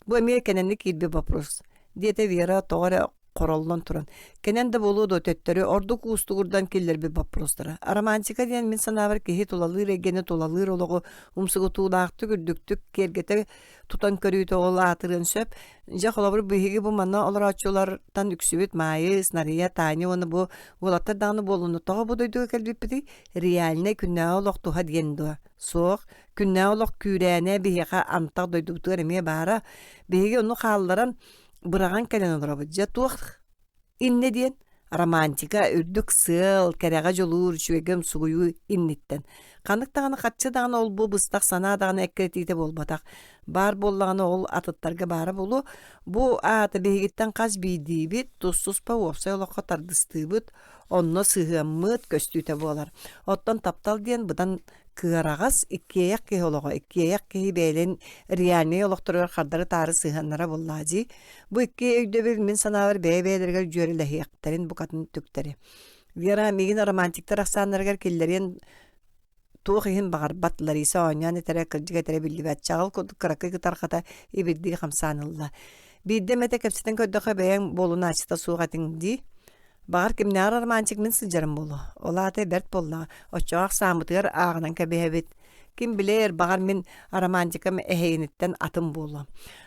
Бу эмиэ кэнэнник киирбит вопрос диэтэ Вера тоҕо эрэ хороллон туран. Кэнэн да буолуо дуо төттөрү ордук уустугурдан киллэрбит боппуруостара. Романтика диэн мин санаабар киһи тулалыыр эйгэни тулалыыр олоҕу умсугутуулаахтык үрдүктүк киэргэтэ тутан көрүүтэ ол аатырыан сөп. Дьэ, холобур, биһиги бу манна олорооччулартан үксүбүт Маайыс, Нарыйа, Таня уонна бу уолаттар даҕаны буоллуннар. Тоҕо бу дойдуга кэлбиппитий? Реальнай күннээҕи олох туһа диэн дуо? Суох. Күннээҕи олох күүрээнэ биһиэхэ антах дойдубутугар эмиэ баара. Биһиги ону хаалларан, быраҕан кэлэн олоробут. Дьэ, туох Иннэ диэн романтика, үрдүк сыал, кэрэҕэ дьулуур, үчүгэйгэ умсугуйуу инниттэн. Ханнык даҕаны харчы даҕаны ол-бу быстах санаа даҕаны эккирэтиитэ буолбатах. Баар буоллаҕына ол атыттарга баара буолуо. Бу аата биһигиттэн хас биирдиибит тус-туспа уопсай олоххо тардыстыыбыт, онно сыһыаммыт көстүүтэ буолар. Оттон таптал диэн быдан кыараҕас, иккиэйэх киһи олоҕо, иккиэйэх киһи бэйэлэрин реальнай олохторугар хардары-таары сыһыаннара буоллаҕа дии. Бу икки өйдөбүл мин санаабар бэйэ-бэйэлэригэр дьүөрэлэһиэхтэрин букатын түктэри. Вера миигин романтиктар ахсааннарыгар киллэриэн туох иһин баҕарбат Лариса оонньоон этэрэ, кырдьык этэрэ биллибэт, чаҕыл курдук кыракый кытархата ибирдии хамсаан ылла. Биирдэ эмэтэ кэпсэтэн көрдөххө бэйэҥ буолунааччыта суох этиҥ дии. Баҕар кимнээҕэр романтик мин сылдьарым буолуо. Ол аата бэрт буоллаҕа, оччоҕо ахсааммытыгар ааҕынан кэбиһэбит. Ким билэр, баҕар мин романтикам эһэйиниттэн атын буолуо.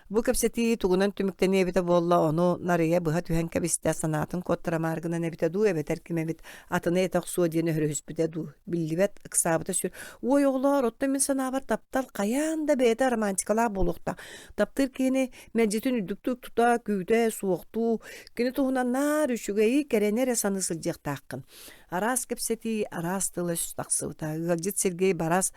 Бу кэпсэтии тугунан түмүктэниэ эбитэ буолла, ону Нарыйа быһа түһэн кэбистэ, санаатын куоттарамаары гынан эбитэ дуу, эбэтэр ким эбит атыны этэ охсуо диэн өһөрүһүспүтэ дуу, биллибэт, ыксаабыта сүр. Уой оҕолоор, оттон мин санаабар таптал хайаан да бэйэтэ романтикалаах буолуохтаах. Таптыыр киһини мэлдьитин үрдүктүк тута, күүтэ, суохтуу, кини туһунан наар үчүгэйи, кэрэни эрэ саныы сылдьыахтааххын. Араас кэпсэтии, араас тыл-өс тахсыбыта. Ыалдьыт Сергей Барас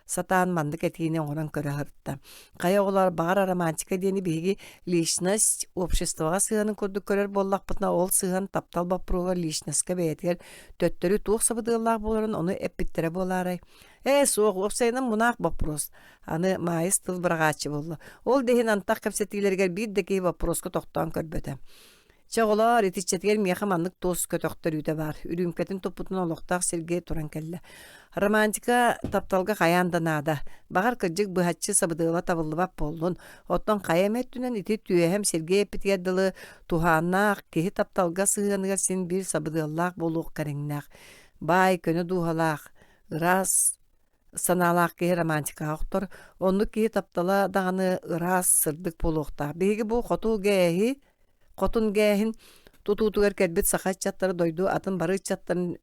сатаан маннык этиини оҥорон көрө сырытта. Хайа оҕолор баҕар романтика диэни биһиги личность обществоҕа сыһыанын курдук көрөр буоллахпытына, ол сыһыан таптал боппуруоһугар личностка бэйэтигэр төттөрү туох сабыдыаллаах буоларын ону эппиттэрэ буолаарай? Ээ, суох, уопсайынан мунаах боппуруос. Аны Маайыс тыл быраҕааччы буолла. Ол да иһин антах кэпсэтиилэригэр биир да киһи боппуруоска тохтоон көрбөтө. Чэ, оҕолоор, итиччэтигэр миэхэ маннык туос көтөхтөрүүтэ баар. Үрүүмкэтин туппутунан олохтоох сиргэ туран кэллэ. Романтика тапталга хайаан да наада. Баҕар, кырдьык быһаччы сабыдыала табыллыбат буоллун. Оттон хайа эмэ өттүнэн ити түөһэм Сергей эппитигэр дылы туһааннаах киһи тапталга сыһыаныгар син биир сабыдыаллаах буолуох кэриҥнээх. Баай, көнө дууһалаах, ыраас санаалаах киһи романтикаҕа охтор. Оннук киһи таптала даҕаны ыраас, сырдык буолуохтаах. Биһиги бу хоту гээһи, хотун гээһин тутуутугар кэлбит саха ыччаттара дойду атын бары ыччаттарын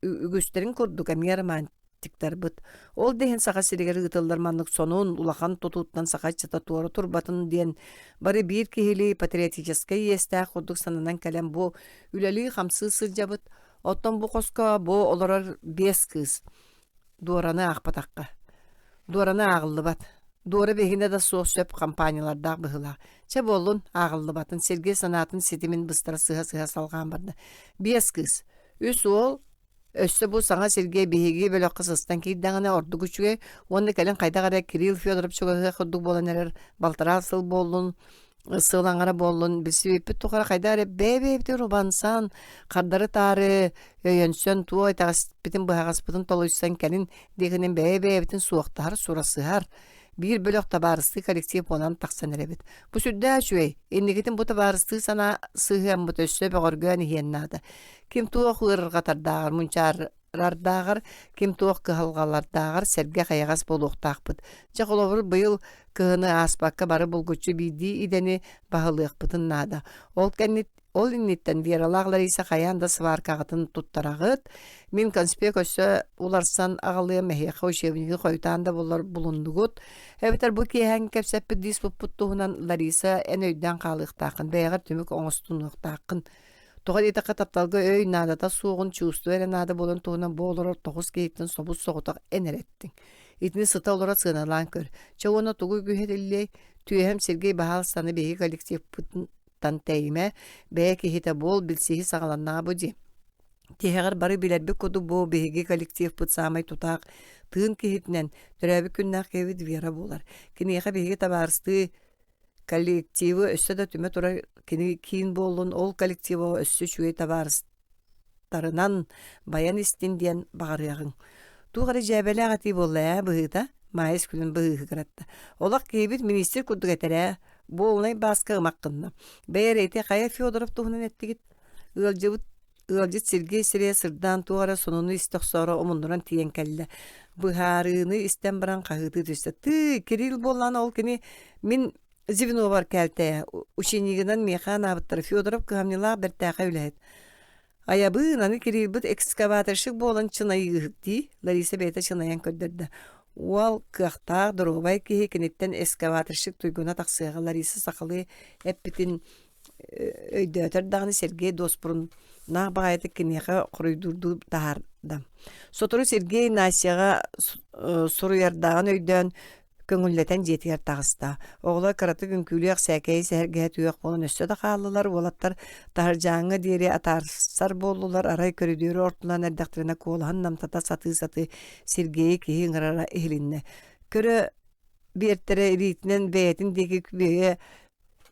үгүстэрин курдук эмиэ романтиктарбыт. Ол да иһин Саха сиригэр ыытыллар маннык сонун улахан тутууттан саха ыччата туора турбатын диэн бары биир киһилии патриотическай иэстээх курдук сананан кэлэн бу үлэлии-хамсыы сылдьабыт. Оттон бу хоско бу олорор биэс кыыс. Дуораны аахпатахха. Дуораны ааҕыллыбат. Дуора биһигинэ да суох сөп компаниялардаах быһыылаах. Чэ буоллун, ааҕыллыбатын, Сергей санаатын ситимин быстара сыһа-сыһа салҕаан барда. Биэс кыыс. Үс уол Өссө бу саҥа Сергей биһиги бөлөххө сыстан киирдэҕинэ ордук үчүгэй уонна кэлин хайдах эрэ Кирилл Федоров чугаһыах курдук буолан эрэр балтараа сыл буоллун сыл аҥара буоллун билсибиппит тухары хайдах эрэ бэйэ-бэйэбитигэр убансан, хардары-таары өйөнсөн, туох итэҕэспитин быһаҕаспытын толуйсан кэлин диэкинэн бэйэ-бэйэбитин суохтаһар, сурасыһар биир бөлөх табаарыстыы коллектив буолан тахсан эрэбит. Бу сүрдээх үчүгэй. Инникитин бу табаарыстыы санаа сыһыаммыт өссө бөҕөргөөн иһиэн наада. Ким туох ыарырҕатардааҕар мунчаар рардааҕар, ким туох кыһалҕалардааҕар сэргэх эйэҕэс буолуохтаахпыт. Дьэ, холобур, быйыл кыһыны ааспакка бары булгуччу биирдии идэни баһылыахпытын наада. Ол кэннит ол инниттэн Вералаах Лариса хайаан да сваркаҕытын туттараҕыт. Мин конспект өссө уларсан аҕалыам эһиэхэ учебнигы хойутаан да булар булуннугут. Эбэтэр бу киэһээҥҥи кэпсэппит диспуппут туһунан Лариса эн өйдөөн хаалыахтааххын, бэйэҕэр түмүк оҥостунуохтааххын. Тоҕо диэтэххэ тапталга өй наадата суоҕун, чувство эрэ наада буолан туһунан бу олорор тоҕус киһиттэн собус-соҕотох эн эрэ эттиҥ. Итини сыта олоро сыаналаан көр. Чэ уонна тугу үгүһэтиллиэй? Түөһэм Сергей баһаалыстаны биһиги коллективпытыттан тэйимэ, бэйэ киһитэ буол, билсиһии саҕаланнаҕа бу дии. Тиһэҕэр бары билэрбит курдук бу биһиги коллективпыт саамай тутаах тыын киһитинэн төрөөбүт күннээх киһибит Вера буолар. Киниэхэ биһиги табаарыстыы Коллективы өссө да түмэ турар кини киин буоллун, ол коллектива өссө үчүгэй табаарыстарынан байан истин диэн баҕарыаҕыҥ. Туох эрэ дьээбэлээх этии буолла ээ быһыыта, Маайыс күлүн быһыыһыгыратта. Олох киһибит миниистир курдук этэр ээ, буолунай бааска ымах гынна. Бэйэ эрэ ити хайа Федоров туһунан эттигит? Ыалдьыбыт Ыалдьыт Сергей сирэйэ сырдаан туох эрэ сонуну истэ охсоору омуннуран тиийэн кэллэ. Быһаарыыны истэн баран хаһыытыы түстэ: «Тыый, Кирилл буоллаҕына ол кини мин звенобар кээлтэ ученигынан миэхэ анаабыттара Федоров кыһамньылаах бэртээхэй үлэһит. Айабыын, аны Кириллбыт экскаваторщик буолан чынайыыһык дии», Лариса бэйэтэ чынайан көрдөрдө. Уол кыахтаах, доруобай киһи киниттэн экскаваторщик туйгуна тахсыаҕа Лариса сахалыы эппитин өйдөөтөр даҕаны Сергей дуоспуруннаах баҕайытык киниэхэ хоруйдуурдуу таһаарда. Сотору Сергей Настяҕа суруйардааҕын өйдөөн көҥүллэтэн дьиэтигэр таҕыста. Оҕолор кыратык үҥкүүлүөх сээкэйи сэһэргэһэ түһүөх буолан өссө да хааллылар. Уолаттар таһырдьааҥҥа диэри атаарсар буоллулар. Арай көрүдүөрү ортолоон эрдэхтэринэ куолаһын намтата сатыы-сатыы Сергейи киһи ыҥырара иһилиннэ. Көрө биэртэрэ илиитинэн бэйэтин диэки күөйэ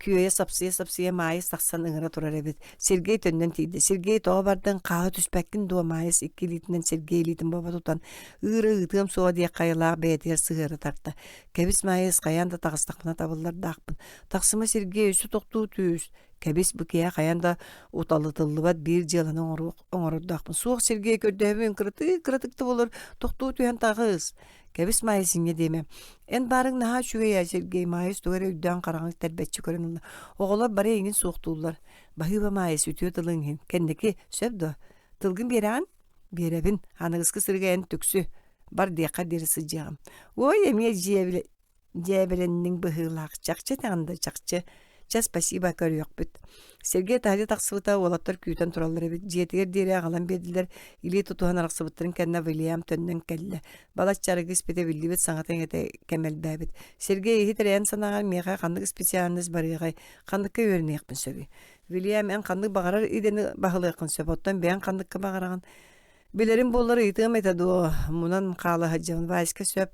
Күөйэ сапсыйа-сапсыйа Маайыс тахсан ыҥыра турар эбит. Сергей төннөн тиийдэ. Сергей тоҕо бардыҥ, хааһы түспэккин дуо? Маайыс икки илиитинэн Сергей илиитин бобо тутан, ыыра ыытыам суоҕа диэх хайалаах бэйэтигэр сыһыары тарта. Кэбис, Маайыс, хайаан да таҕыстахпына табыллардаахпын. Тахсыма, Сергей, өссө тохтуу түс. Кэбис, бу киһи хайаан да уталытыллыбат биир дьыаланы оҥоруох оҥорордоохпун. Суох, Сергей, көрдөһөбүн, кыратык, кыратык да буолар, тохтуу түһэн таҕыс. Кэбис, Маайыс, инньэ диэмэ. Эн баарыҥ наһаа үчүгэй ээ, Сергей, Маайыс тугу эрэ өйдөөн хараҕын тэрбэччи көрөн ылла. Оҕолор бары эйигин суохтууллар. Баһыыба, Маайыс, үтүө тылыҥ иһин. Кэнники, сөп дуо? Тылгын биэрэҕин? Биэрэбин. Аныгыскы сырыыга эн түксү. Бар диэххэ диэри сылдьыаҕым. Уой, эмиэ дьиэбилэ дьээбэлэнниҥ быһыылаах. Чахчы этэҕин да, чахчы. Чэ, спасибо, көрүөхпүт. Сергей таһырдьа тахсыбыта, уолаттар күүтэн тураллар эбит. Дьиэтигэр диэри аҕалан биэрдилэр, илии тутуһан арахсыбыттарын кэннэ Вильям төннөн кэллэ. Балачча арыгы испитэ биллибит саҥата-иҥэтэ кэмэлбээбит. Сергей иһит эрэйэн санааҕар миэхэ ханнык специальность барыаҕай, ханныкка үөрэниэхпин сөбүй? Вильям, эн ханнык баҕарар идэни баһылыаххын сөп, оттон бэйэҥ ханныкка баҕараҕын? Билэрим буоллар ыйытыам этэ дуо, мунан хаала сылдьабын. Васька сөп.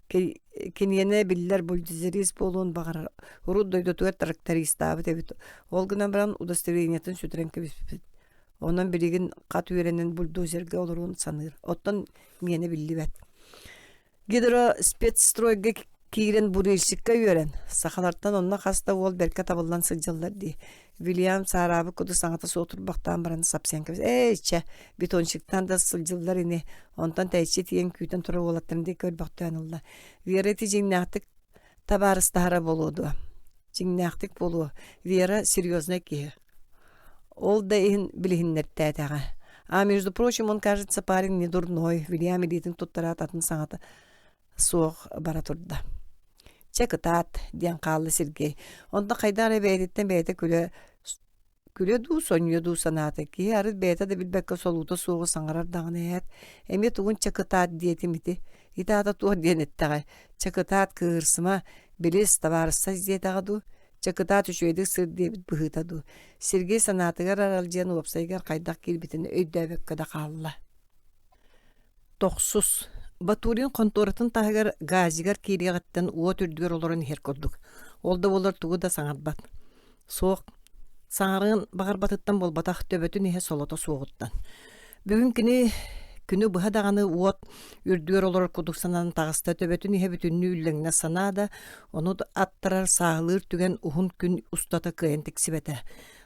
Киниэнэ биллэр бульдозерист буолуон баҕарар. Урут дойдутугар трактористаабыт эбит. Ол гынан баран удостоверениетын сүтэрэн кэбиспит. Онон билигин хат үөрэнэн бульдозерга олоруон саныыр. Оттон миэнэ биллибэт. Гидроспецстройга киирэн бурильщикка үөрэн, сахалартан онно хас да уол бэркэ табыллан сылдьаллар дии. Вильям саараабыт курдук саҥата суох турбахтаан баран сапсыйан кэбис «Эй, чэ, бетонщиктаан да сылдьыллар ини» онтон тэйиччи тиийэн күүтэн турар уолаттарын диэки көрбөхтөөн ылла. Вера ити дьиҥнээхтик табаарыстаһара буолуо дуо? Дьиҥнээхтик буолуо. Вера серьезный киһи. Ол да иһин билиһиннэртээтэҕэ. А между прочим, он, кажется, парень не дурной. Вильям илиитин туттараат атын саҥата суох бара турда. Чэ, кытаат, диэн хаалла Сергей. Онтон хайдах эрэ бэйэтиттэн бэйэтэ күлэ күлэ дуу, сонньуйа дуу санаата. Киһи арыт бэйэтэ да билбэккэ солуута суоҕу саҥарар даҕаны эһээт, эмиэ тугун чэ кытаат диэтим ити. Ити аата туох диэн эттэҕэй? Чэ кытаат, кыыһырсыма, билис, табаарыстас диэтэҕэ дуу? Чэ кытаат үчүгэйдик сыр диэбит быһыыта дуу? Сергей санаатыгар аралдьыйан уопсайыгар хайдах киирбитин өйдөөбөккө да хаалла. Тохсус. Батурин хонтуоратын таһыгар газигар киириэҕиттэн уот үрдүгэр олорон иһэр курдук. Ол да буоллар тугу да саҥарбат. Суох, саҥарыан баҕарбатыттан буолбатах, төбөтүн иһэ солото суоҕуттан. Бүгүн кини күнү быһа даҕаны уот үрдүгэр олорор курдук сананан таҕыста, төбөтүн иһэ бүтүннүү үллэҥнэс санаа да, ону аттарар, сааһылыыр түгэн уһун күн устата кыайан тиксибэтэ.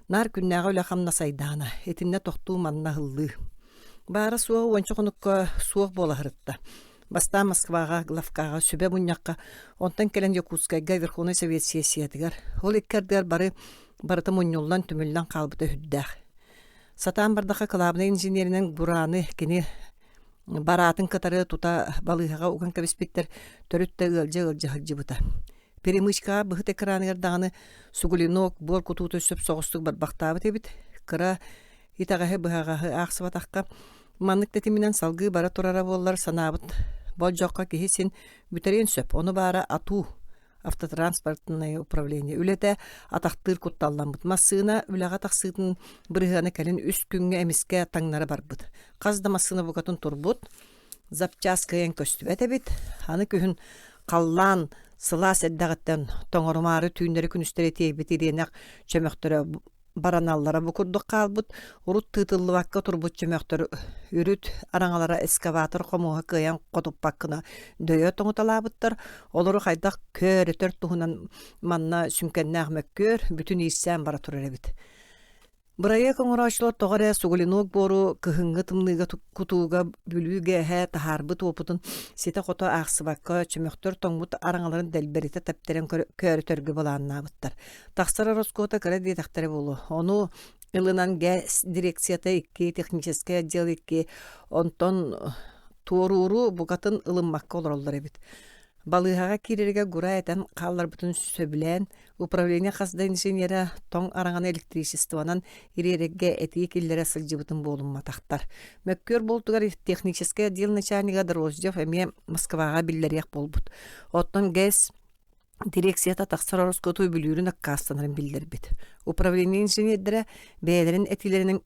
Наар күннээҕи үлэ-хамнас айдаана, итиннэ тохтуу манна ыһыллыы. Баара-суоҕа уонча хонукка суох буола сырытта. Бастаан Москваҕа, главкаҕа сүбэ мунньахха, онтон кэлэн Якутскайга Верховнай Совет сессиятыгар, ол икки ардыгар бары барыта мунньуллан, түмүллэн хаалбыта сүрдээх. Сатаан бардахха кылаабынай инженеринэн Бураны кини бараатын кытары тута балыыһаҕа уган кэбиспиттэр, төрүт да ыалдьа-ыалдьа сылдьыбыта. Перемычкаҕа быһыт экраныгар даҕаны суглинок буор кутуута сөп соҕустук барбахтаабыт эбит. Кыра итэҕэһи-быһаҕаһы аахсыбатахха, маннык тэтиминэн салгыы бара турара буоллар санаабыт болдьоххо киһи син бүтэриэн сөп. Ону баара атуу автотранспортное управление үлэтэ атахтыыр кутталламмыт. Массыына үлэҕэ тахсыытын бырыһыана кэлин үс күҥҥэ эмискэ таҥнары барбыт. Хас да массыына букатын турбут, запчас кыайан көстүбэт эбит. Аны күһүн халлаан сылаас эрдэҕиттэн тоҥорумаары түүннэри-күнүстэри тиэйбит ириэнэх чөмөхтөрө бараналлара бу курдук хаалбыт. Урут тыытыллыбакка турбут чөмөхтөр үрүт араҥалара эскаватор хомуоһа кыайан хотуппаккына дөйө тоҥуталаабыттар. Олору хайдах көөрөтөр туһунан манна сүҥкэннээх мөккүөр бүтүн иирсээн бара турар эбит. Бырайыак оҥорооччулар тоҕо эрэ суглинок буору кыһыҥҥы тымныыга кутууга Бүлүү ГЭһэ таһаарбыт уопутун ситэ-хото аахсыбакка, чөмөхтөр тоҥмут араҥаларын дэлбэритэ тэптэрэн көөрөтөргө былааннаабыттар. Тахсар ороскуота кыра диэтэхтэрэ буолуо. Ону ылынан ГЭС дирекцията икки, техническэй отдел икки, онтон туорууру букатын ылыммакка олороллор эбит. Балыыһаҕа киирэригэр Гура этэн хаалларбытын сөбүлээн, управление хас да инженерэ тоҥ араҥаны электричествонан ириэрэргэ этии киллэрэ сылдьыбытын буолумматахтар. Мөккүөр буолтугар техническэй отдел начальнига Дроздев эмиэ Москваҕа биллэриэх буолбут. Оттон ГЭС дирекцията тахсар ороскуоту үбүлүүрүн аккаастанарын биллэрбит. Управление инженердэрэ бэйэлэрин этиилэринэн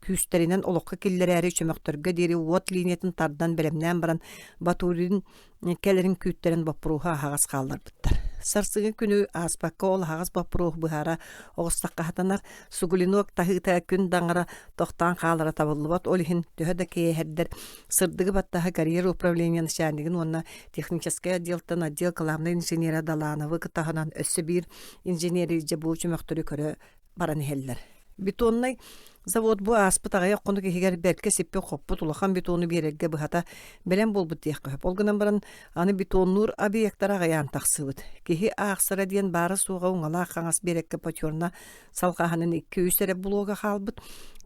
күүстэринэн олоххо киллэрээри чөмөхтөргө диэри уот линиятын тардан бэлэмнээн баран Батурин кэлэрин күүттэрэн боппуруоһу аһаҕас хаалларбыттар. Сарсыҥҥы күнү ааспакка ол аһаҕас боппуруоһу быһаара оҕустахха сатанар, суглинок таһыыта күн даҥара тохтоон хаалара табыллыбат, ол иһин төһө да кээһэрдэр сырдыгы баттаһа карьер управление начальнигын уонна техническэй отделтан отдел главнай инженерэ Далановы таһынан өссө биир инженери дьэ бу чөмөхтөрү көрө баран иһэллэр. Бетоннай завод бу ааспыт аҕыйах хонук иһигэр бэркэ сиппит-хоппут улахан бетону биэрэргэ быһата бэлэм буолбут диэххэ сөп. Ол гынан баран аны бетоннуур объектара аҕыйаан тахсыбыт. Киһи аахсара диэн баара-суоҕа уҥалаах хаҥас биэрэккэ потерна салҕааһынын икки-үс эрэ блога хаалбыт.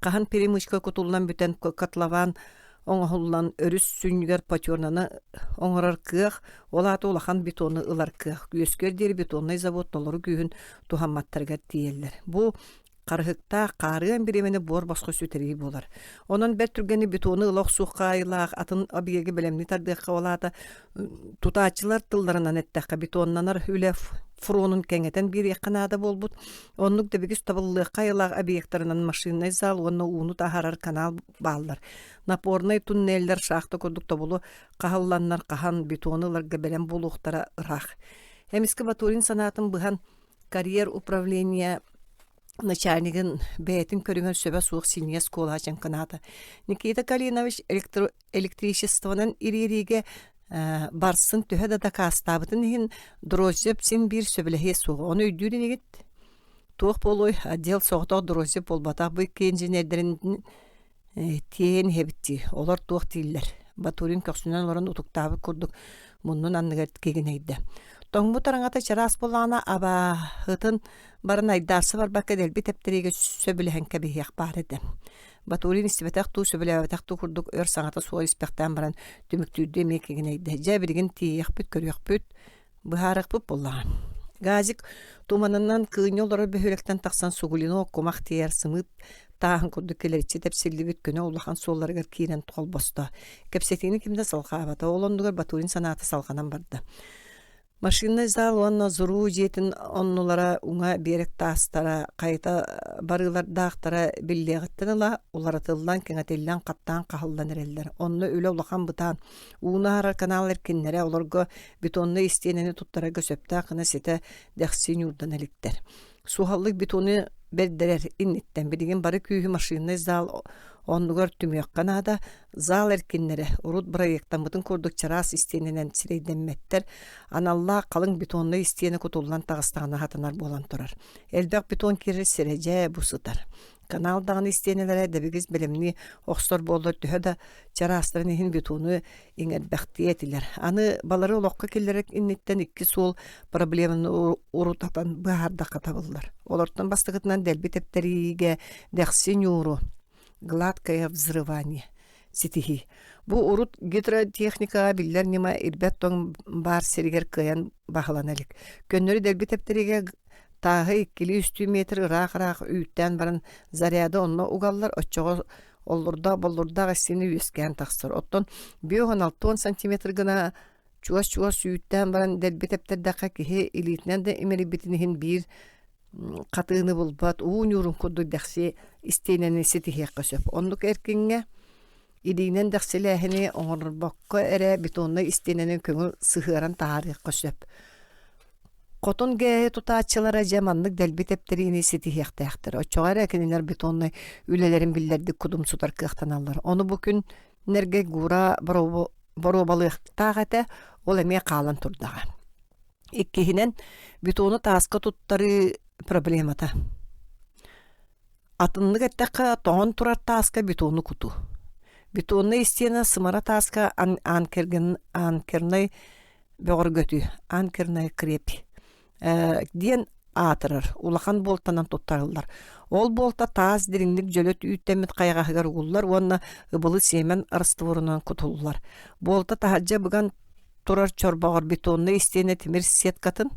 Хаһан перемычка кутуллан бүтэн котлован оҥоһуллан өрүс сүнньүгэр потернаны оҥорор кыах, ол аата улахан бетону ылар кыах үөскүөр диэри бетоннай завод толору күүһүн туһамматтарыгар тиийэллэр. Бу харыһыктаах хаарыан бириэмэни буор босхо сүтэрии буолар. Онон бэрт түргэни бетону ыла охсуохха айылаах атын объегы бэлэмнии тардыахха ол аата тутааччылар тылларынан эттэххэ бетоннанар үлэ фронун кэҥэтэн биэриэххэ наада буолбут. Оннук дэбигис табыллыахха айылаах объектарынан машиннай зал уонна ууну таһаарар канал бааллар. Напорнай туннеллэр шахта курдук тобулу хаһылланнар хаһан бетону ыларга бэлэм буолуохтара ыраах. Эмискэ Батурин санаатын быһан карьер управления начальнигын бэйэтин көрүҥэр сөбө суох синньигэс куолаһа чаҥкынаата. Никита Калинович электро электричествонан ириэриигэ барсын төһө да дакаастаабытын иһин Дроздев син биир сөбүлэһиэ суоҕа. Ону өйдүүр инигит? Туох буолуой, отдел соҕотох Дроздев буолбатах, бу икки инженердэрин тиэйэн иһэбит дии, олор туох дииллэр? Батурин көхсүнэн олорон утуктаабыт курдук муннун анныгар кигинэйдэ. Тоҥмут араҥата чараас буоллаҕына абааһытын баран айдаарса барбакка дэлби тэптэриигэ сөбүлэһэн кэбиһиэх баар этэ. Батурин истибэтэх дуу, сөбүлээбэтэх дуу курдук өр саҥата суох испэхтээн баран түмүктүүрдүү эмиэ кигинэйдэ. Дьэ, билигин тиийиэхпит, көрүөхпүт, быһаарыахпыт буоллаҕа. Газик туманынан кыынньа олорор бөһүөлэктэн тахсан Сугулино кумах тиийэр сымыыт тааһын курдук килэриччи тэпсиллибит көнө улахан суолларыгар киирэн холбосто. Кэпсэтиини ким да салҕаабата, ол оннугар Батурин санаата салҕанан барда. Машиннай зал уонна Зуруу дьиэтин оннулара уҥа биэрэк таастара хайыта барыылардаахтара биллиэҕиттэн ыла уларытыллан, кэҥэтиллэн, хаттаан хаһыллан эрэллэр. Онно үлэ улахан бытаан. Ууну аһарар канал эркиннэрэ олорго бетоннай истиэнэни туттарарга сөптөөх гына ситэ дэхси ньуурдана иликтэр. Суһаллык бетону бэрдэрэр инниттэн билигин бары күүһү машиннай зал оннугар түмүөххэ наада. Зал эркиннэрэ урут бырайыактаммытын курдук чараас истиэнэнэн сирэйдэммэттэр, аналлаах халыҥ бетоннай истиэнэ кутуллан таҕыстаҕына хатанар буолан турар. Элбэх бетон киирэр сирэ дьэ бу сытар. Канал даҕаны истиэнэлэрэ дэбигис бэлэмнии охсор буоллар төһө да чараастарын иһин бетону иҥэрбэхтиэ этилэр. Аны балары олоххо киллэрэр инниттэн икки суол проблеманы урутатан быһаардахха табыллар. Олортон бастакытынан дэлби тэптэриигэ дэхси ньууру гладкое взрывание ситиһии. Бу урут гидротехникаҕа биллэр ньыма ирбэт тоҥ баар сиригэр кыайан баһылана илик. Көннөрү дэлби тэптэриигэ тааһы иккилии-үстүү метр ыраах-ыраах үүттээн баран заряды онно угаллар, оччоҕо оллурдаах-боллурдаах истиэнэ үөскээн тахсар. Оттон 5-60 сантиметр гына чугас-чугас үүттээн баран дэлби тэптэрдэххэ киһи илиитинэн да имэрийбитин иһин биир хатыыны булбат, уу ньуурун курдук дэхси истиэнэни ситиһиэххэ сөп. Оннук эркиҥҥэ илиинэн дэхсилээһини оҥорбокко эрэ бетоннай истиэнэни көҥүл сыһыаран таһаарыахха сөп. Хотун гээһи тутааччылара дьэ маннык дэлби тэптэриини ситиһиэхтээхтэр. Оччоҕо эрэ кинилэр бетоннай үлэлэрин биллэрдик кудумсутар кыахтаналлар. Ону бу күн нэргэ Гура боруобалыахтаах этэ, ол эмиэ хаалан турдаҕа. Иккиһинэн, бетону тааска туттарыы проблемата. Атыннык эттэххэ, тоҥон турар тааска бетону кутуу. Бетоннай истиэнэ сымара тааска анкернай бөҕөргөтүү, анкерная крепь диэн аатырар, улахан буолтанан туттарыллар. Ол буолта таас дириҥник дьөлө үүттэммит хайаҕаһыгар угуллар уонна ыбылы сиэмэн растворунан кутуллар. Буолта таһырдьа быган турар чорбоҕор бетоннай истиэнэ тимир сеткатын,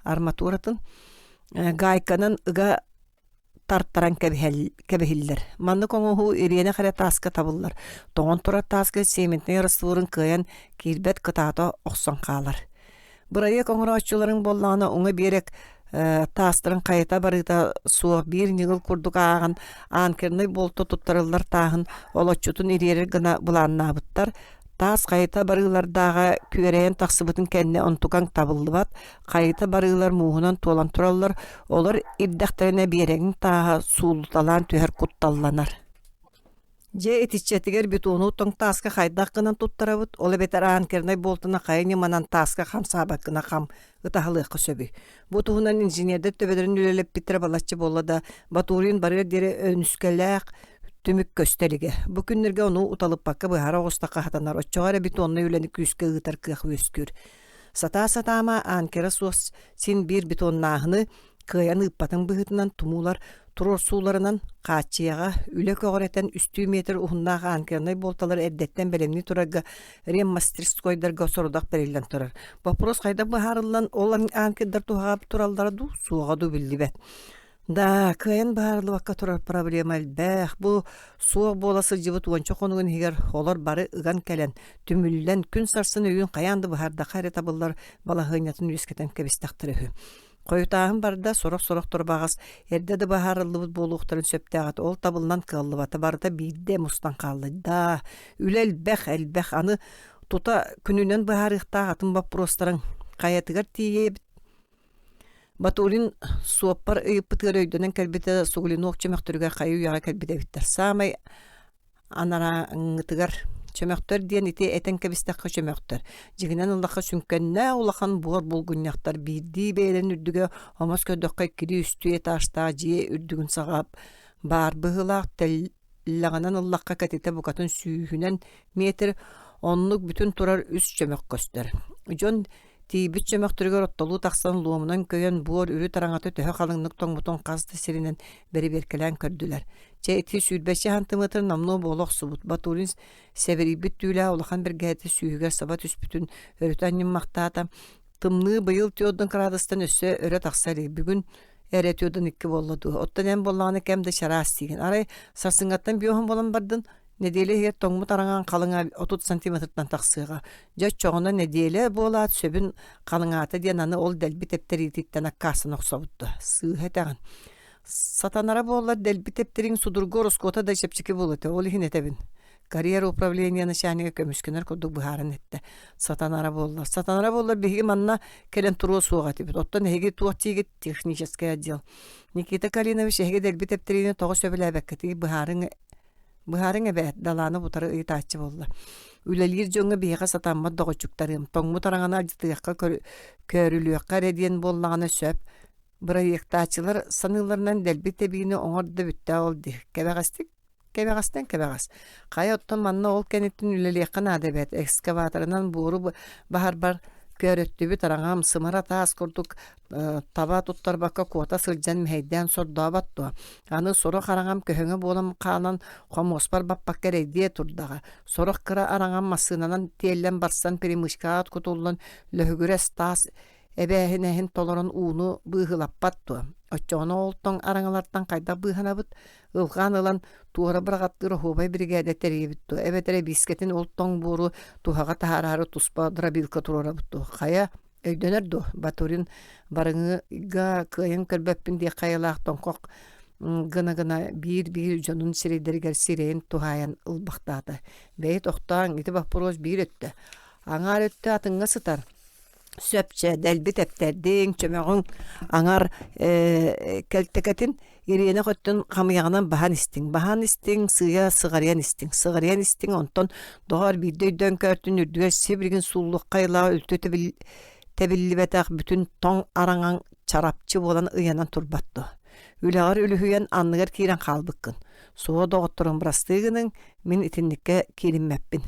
арматуратын гайканан ыга тартаран кэбиһиллэр. Маннык оҥоһуу ириэнэх эрэ тааска табыллар. Тоҥон турар тааска цементнэй растворун кыайан киирбэт кытаата охсон хаалар. Бырайыак оҥорооччуларыҥ буоллаҕына уҥа биэрэк таастарын хайыта барыыта суох биир ньыгыл курдук ааҕан анкернай буолта туттарыллар тааһын олоччутун ириэрэр гына былааннаабыттар. Таас хайыта барыылардааҕа күөрэйэн тахсыбытын кэннэ онтукаҥ табыллыбат, хайыта барыылар мууһунан туолан тураллар, олор ирдэхтэринэ биэрэгиҥ тааһа суулуталаан түһэр кутталланар. Дьэ итиччэтигэр бетону тоҥ тааска хайдах гынан туттарабыт, ол эбэтэр анкернай буолтуна хайа ньыманан тааска хамсаабат гына хам ытаһалыахха сөбүй. Бу туһунан инженердэр төбөлөрүн үлэлэппиттэрэ балачча буолла да, Батурин барыар диэри өнүскэлээх түмүк көстө илигэ. Бу күннэргэ ону уталыппакка быһаара оҕустахха хатанар, оччоҕо эрэ бетоннай үлэни күүскэ ыытар кыах үөскүүр. Сатаа-сатаама анкера суох син биир бетоннааһыны кыайан ыыппатын быһыытынан тумуулар Туруорсууларынан хааччыйаҕа үлэ көҕүрэтэн үстүү метр уһуннаах анкернай буолталары эрдэттэн бэлэмнии турарга реммастерскойдарга сорудах бэриллэн турар. Боппуруос хайдах быһаарыллан ол анкердар туһаҕа тураллара дуу, суоҕа дуу биллибэт. Да, кыайан быһаарыллыбакка турар проблема элбэх. Бу суох буола сылдьыбыт уонча хонугун иһигэр олор бары ыган кэлэн, түмүллэн, күн сарсын өйүүн хайаан да быһаардахха эрэ табыллар балаһыанньатын үөскэтэн кэбистэхтэрэ үһү. Хойутааһын барда, сорох-сорохторо баҕас эрдэ да быһаарыллыбыт буолуохтарын сөптөөх этэ, ол табыллан кыаллыбата, барыта биирдэ мустан хаалла. Да, үлэ элбэх, элбэх, аны тута күнүнэн быһаарыахтаах атын боппуруостарыҥ хайатыгар тиийэбит Батурин суоппар ыйыппытыгар өйдөнөн кэлбитэ Суглинок чөмөхтөрүгэр хайы-үйэҕэ кэлбит эбиттэр. Саамай анарааҥҥытыгар чөмөхтөр диэн ити этэн кэбистэххэ чөмөхтөр. Дьиҥинэн ыллахха сүҥкэннээх улахан буор булгунньахтар биирдии бэйэлэрин үрдүгэ омос көрдөххө иккилии-үстүү этажтаах дьиэ үрдүгүн саҕа баар быһыылаах Лэҕинэн ыллахха кэтитэ букатын сүүһүнэн метр, оннук бүтүн турар үс чөмөх көстөр. Дьон тиийбит чөмөхтөрүгэр оттолуу тахсан луомунан көйөн буор үрүт араҥата төһө халыҥнык тоҥмутун хас да сиринэн бэрэбиэркэлээн көрдүлэр. Чэ ити сүүрбэччэ сантиметр номнуо буола охсубут. Батурин сэбирийбит түүлээх улахан бэргэһэтэ сүүһүгэр саба түспүтүн өрүтэ анньыммахтаата. Тымныы быйыл түөрт кыраадыстан өссө өрө тахса илик. Бүгүн эрэ түөртэн икки буолла дуу. Оттон эн буоллаҕына кэм да чараас диигин. Арай сарсыҥҥаттан биоһун буолан бардын, нэдиэлэ иһигэр тоҥмут араҥаҥ халыҥа 30 сантиметртан тахсыаҕа. Дьэ оччоҕуна нэдиэлэ буолаат сөбүн халыҥаата диэн аны ол дэлби тэптэриититтэн аккаастана охсобут дуо? Сыыһа этэҕин. Сатанара буоллар дэлби тэптэриҥ судургу ороскуота да чэпчэки буолуо этэ. Ол иһин этэбин. Карьера управление начальнига көмүскэнэр курдук быһааран эттэ. Сатанара буоллар. Сатанара буоллар биһиги манна кэлэн туруо суох этибит. Оттон эһиги туох диигит техническэй отдел. Никита Калинович эһиги дэлби тэптэриини тоҕо сөбүлээбэккитий быһаарыҥ быһаарыҥ эбээт Далаана утары ыйытааччы буолла. Үлэлиир дьоҥҥо биһиэхэ сатаммат доҕоччуктарыам. Тоҥмут араҥаны алдьатыахха көрүлүөххэ эрэ диэн буоллаҕына сөп. Бырайыактааччылар саныылларынан дэлби тэбиини оҥор да бүттэ ол дии. Кэбэҕэстик Кэбэҕэстэн кэбэҕэс. Хайа оттон манна ол кэнниттэн үлэлиэххэ наада эбээт. Экскаваторынан буору баһарбар көөрөттүбүт араҥам сымара таас курдук таба туттарбакка куота сылдьан мэһэйдээн сордообот дуо? Аны сорох араҥам көһөҥө буолан хаалан хомуоспар баппакка эрэйдиэ турдаҕа. Сорох кыра араҥам массыынанан тиэллэн барсан перемычкаҕа кутуллан лөһүгүрэс таас эбээһинэһин толорон ууну быыһылаппат дуо? Оччоҕуна ол тоҥ араҥалартан хайдах быыһанабыт? Ылҕаан ылан туора быраҕаттыыр оһуобай биригээдэ тэрийэбит дуо эбэтэр эбиискэтин ол тоҥ буору туһаҕа таһаараары туспа дробилка туруорабыт дуо? Хайа, өйдөнөр дуо? Батурин барыҥыга кыайан көрбөппүн диэх хайалаах тоҥхох гына-гына биир-биир дьонун сирэйдэригэр сирэйин туһаайан ылбахтаата. Бэйи тохтооҥ, ити боппуруос биир өттө. Аҥаар өттө атыҥҥа сытар. Сөп чэ, дэлби тэптэрдиҥ, чөмөҕүҥ аҥар кэлтэкэтин ириэнэх өттүн хамыйаҕынан баһан истиҥ, баһан истиҥ, сыыйа сыҕарыйан истиҥ, сыҕарыйан истиҥ, онтон доҕоор биирдэ өйдөөн көөртүн үрдүгэр сибилигин сууллуохха айылаах үлтү тэбиллибэтэх бүтүн тоҥ араҥаҥ чарапчы буолан ыйанан турбат дуо? Үлэҕэр үлүһүйэн анныгар киирэн хаалбыккын. Суо доҕотторум бырастыы гыныҥ, мин итинниккэ киириммэппин.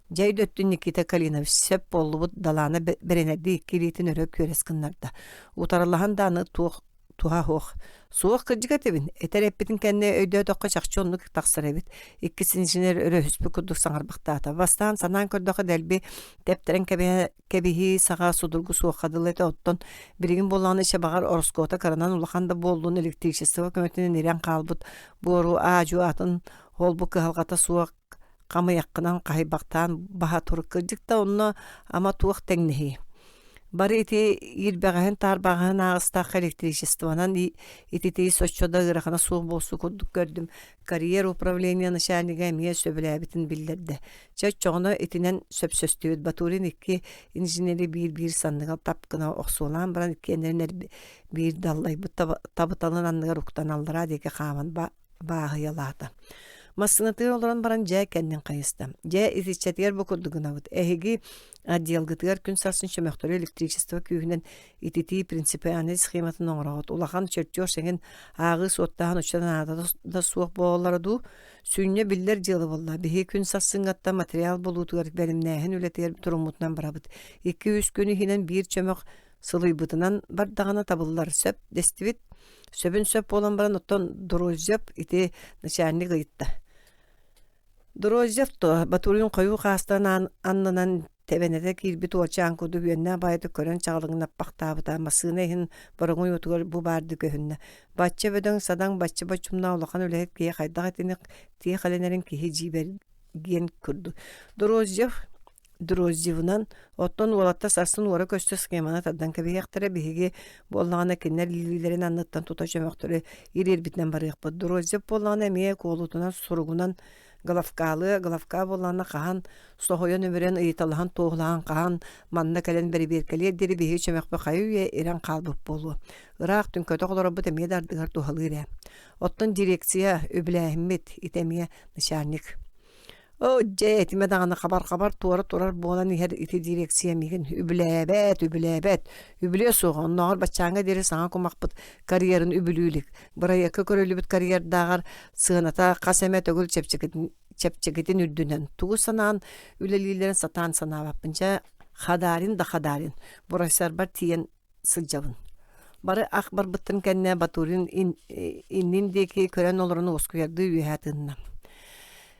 Дьэ өйдөттүн Никита Калинович сөп буоллубут Далаана бэринэрдии икки илиитин өрө күөрэс гыннарда. Утарылаһан да аны туох туһа суох. Суох кырдьык этибин. Этэр эппитин кэннэ өйдөөтөххө чахчы оннук тахсар эбит. Иккис инженер өрөһүспүт курдук саҥарбахтаата. Бастаан санаан көрдөххө дэлби тэптэрэн кэбиһии саҕа судургу суохха дылы этэ. Оттон билигин буоллаҕына ичэ баҕар ороскуота кыранан улахан да буоллун электричество көмөтүнэн ирэн хаалбыт буору аа-дьуо атын ол-бу кыһалҕата суох хамыйаххынан хаһыйбахтаан баһа тур кырдьык да онно ама туох тэҥнэһии бары ити иирбэҕэһин таарбаҕаһын ааҕыстаахха электричествонан ититии соччо да ыарахана суох буолсу курдук көрдүм карьер управление начальнига эмиэ сөбүлээбитин биллэрдэ чэ оччоҕуна итинэн сөпсөстүбүт Батурин икки инженери биир-биир санныга тап гына охсуолаан баран иккиэннэрин биир даллайбыт табыталын анныгар уктан аллараа диэки хааман бааһыйалаата. Массыынатыгар олорон баран дьэ кэннин хайыста. Дьэ итиччэтигэр бу курдук гынабыт. Эһиги отделгытыгар күн сарсын чөмөхтөрү электричество күүһүнэн ититии принципиальнай схематын оҥороҕут. Улахан чертеж эҥин ааҕыы суоттааһын оччо наада да суох буолаллара дуу? Сүнньэ биллэр дьыала буолла. Биһиги күн сарсыҥҥаттан материал булуутугар бэлэмнээһин үлэтигэр туруммутунан барабыт. Икки-үс күн иһинэн биир чөмөх сылыйбытынан бардаҕына табыллар сөп дэстибит. Сөбүн сөп буолан баран оттон Дроздев ити начальник ыйытта. Дроздев то Батурин хойуу хаастан аннынан тэбэнэтэ киирбит уолчаан курдук үөннээх баайытык көрөн чаҕылыҥнаппахтаабыта массыына иһин бороҥуй уотугар бу баардыы көһүннэ. Бачча бөдөҥ-садаҥ, бачча боччумнаах улахан үлэһит киһи хайдах итини тиэхэлэнэрин киһи дьиибэргиэн курдук. Дроздев Дроздевынан, оттон уолаттар сарсын уора-көстө схеманы тардан кэбиһиэхтэрэ, биһиги буоллаҕына кинилэр илиилэрин анныттан тута чөмөхтөрү ириэрбитинэн барыахпыт. Дроздев буоллаҕына эмиэ куолутунан суругунан Головкалыа, Головка буоллаҕына хаһан соһуйан өмүрэн ыйыталаһан туоһулаһан хаһан манна кэлэн бэрэбиэркэлиэр диэри биһиги чөмөхпүт хайы-үйэ ирэн хаалбыт буолуо. Ыраах түҥкэтэх олорорбут эмиэ да ардыгар туһалыыр ээ. Оттон дирекция үбүлээһиммит ити эмиэ начальник. Оо, дьэ, этимэ даҕаны хабар-хабар туора турар буолан иһэр ити дирекция миигин үбүлээбэт, үбүлээбэт, үбүлүө суоҕа, оннооҕор баччааҥҥа диэри саҥа кумахпыт карьерын үбүлүү илик. Бырайыакка көрүллүбүт карьердааҕар сыаната хас эмэ төгүл чэпчэкитин, чэпчэкитин үрдүнэн тугу санаан үлэлииллэрин сатаан санаабаппын. Дьэ, Хадарин да Хадарин, бурайсарбар тиийэн сылдьабын. Бары ах барбыттарын кэннэ Батурин иннин диэки көрөн олорон уоскуйардыы үөһэ тыынна.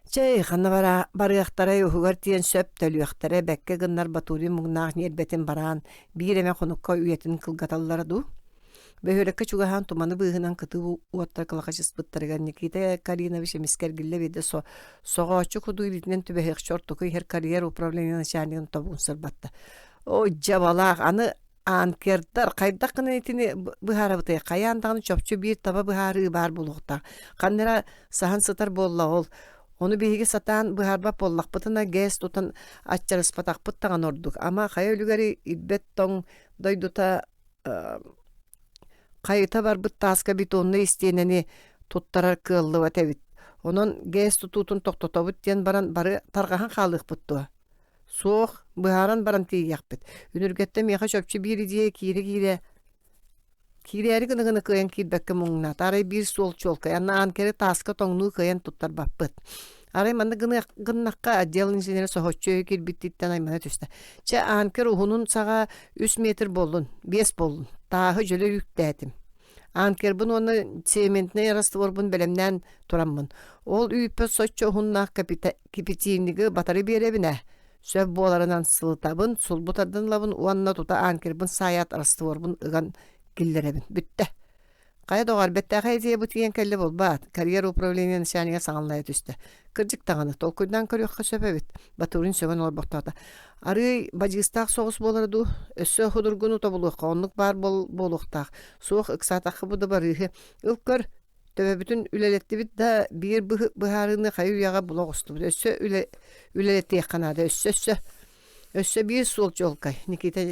Чэй, ханна бара барыахтарай уһугар тиийэн сөп төлүөхтэрэ, бэккэ гыннар Батурин муҥнаах ньиэрбэтин бараан биир эмэ хонукка үйэтин кылгаталлара дуу? Бөһүөлэккэ чугаһаан туманы быыһынан кытыы уоттар кылахачыспыттарыгар Никита Калинович эмискэ эргиллэ биэрдэ соҕооччу кудуу илиитинэн түбэһиэхчэ ортоку иһэр карьер управление начальнигын тобугун сырбатта. О, дьабалаах, аны Анкердар хайдах гынан итини быһаарабытый? Хайаан даҕаны чопчу биир таба быһаарыы баар буолуохтаах. Ханна эрэ саһан сытар буолла ол. Ону биһиги сатаан быһаарбат буоллахпытына, ГЭС тутан аччарыспатахпыт даҕаны ордук. Ама хайа үлүгэри ирбэт тоҥ дойдута хайыта барбыт тааска бетоннай истиэнэни туттарар кыаллыбат эбит. Онон ГЭС тутуутун тохтотобут диэн баран бары тарҕаһан хаалыахпыт дуо? Суох, быһааран баран тиийиэхпит. Үнүргэттэн миэхэ чопчу биир идиэйэ киирэ-киирэ киирээри гына-гына кыайан киирбэккэ муҥнаата. Арай биир суол чуолкай, анна аан кэри тааска тоҥнуу кыайан туттарбаппыт. Арай маннык гыныах гыннахха отдел инженерэ соһуччу өйө киирбиттиттэн аймана түстэ. Чэ, аанкер уһунун саҕа үс метр буоллун, биэс буоллун. Тааһы дьөлө үүттээтим. Анкербын уонна цементнэй растворбун бэлэмнээн тураммын, ол үүппэт соччо уһуннаах кипятильнигы батары биэрэбин ээ. Сөп буоларынан сылытабын, сулбу тардан ылабын уонна тута анкербын саайаат растворбун ыган киллэрэбин. Бүттэ. Хайа доҕор, бэттээхэй идея бу тиийэн кэллэ буолбаат, карьер управление начальнига саҥаллайа түстэ. Кырдьык даҕаны, толкуйдаан көрүөххэ сөп эбит, Батурин сөҕөн олорбохтоото. Арыый бадьыыстаах соҕус буолара дуу, өссө судургуну тобулуохха, оннук баар буолуохтаах. Суох, ыксаатахха бу да барыыһы. Ыл көр, төбөбүтүн үлэлэттибит да биир быһаарыыны хайы үйэҕэ була оҕустубут. Өссө үлэ, үлэлэтиэххэ наада, өссө өссө. Өссө биир суол чуолкай, Никита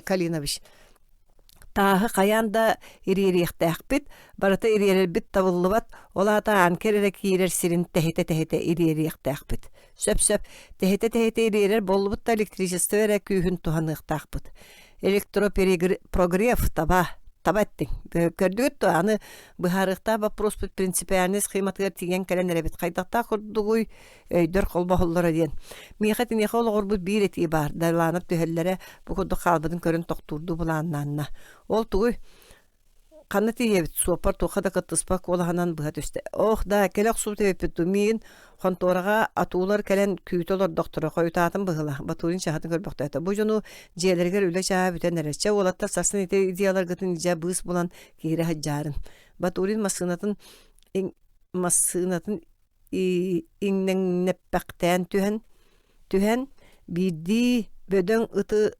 Калинович. Тааһы хайаан да ириэриэхтээхпит, барыта ириэрэрбит табыллыбат, ол аата аанкер эрэ киирэр сирин тэһитэ-тэһитэ ириэриэхтээхпит. Сөп-сөп, тэһитэ-тэһитэ ириэрэр буоллубут да электричество эрэ күүһүн туһаныахтаахпыт. Электроперегрев таба, таба эттиҥ. Көрдүгүт дуо, аны быһаарыахтаах боппуруоспут принципиальнай схематыгар тиийэн кэлэн эрэбит. Хайдахтаах курдугуй өйдөр холбоһоллоро диэн. Миэхэ итиниэхэ олоҕурбут биир этии баар, Дайланов түһэллэрэ бу курдук хаалбытын көрөн тохтуурдуу былааннаанна. Ол тугуй? Ханна тиийэбит? Суоппар туохха да кыттыспат куолаһынан быһа түстэ. Ох да, кэлэ охсубут эбиппит дуу, миигин хонтуораҕа атуулар кэлэн күүтэ олордохторо, хойутаатым быһыылаах, Батурин чаһытын көрбөхтөөтө. Бу дьону дьиэлэригэр үлэ чааһа бүтэн эрэр. Чэ, уолаттар сарсын ити идеяларгытын дьэ быыс булан киирэ сылдьаарын. Батурин массыынатын массыынатын иҥнэҥнэппэхтээн түһэн түһэн биирдии бөдөҥ ыты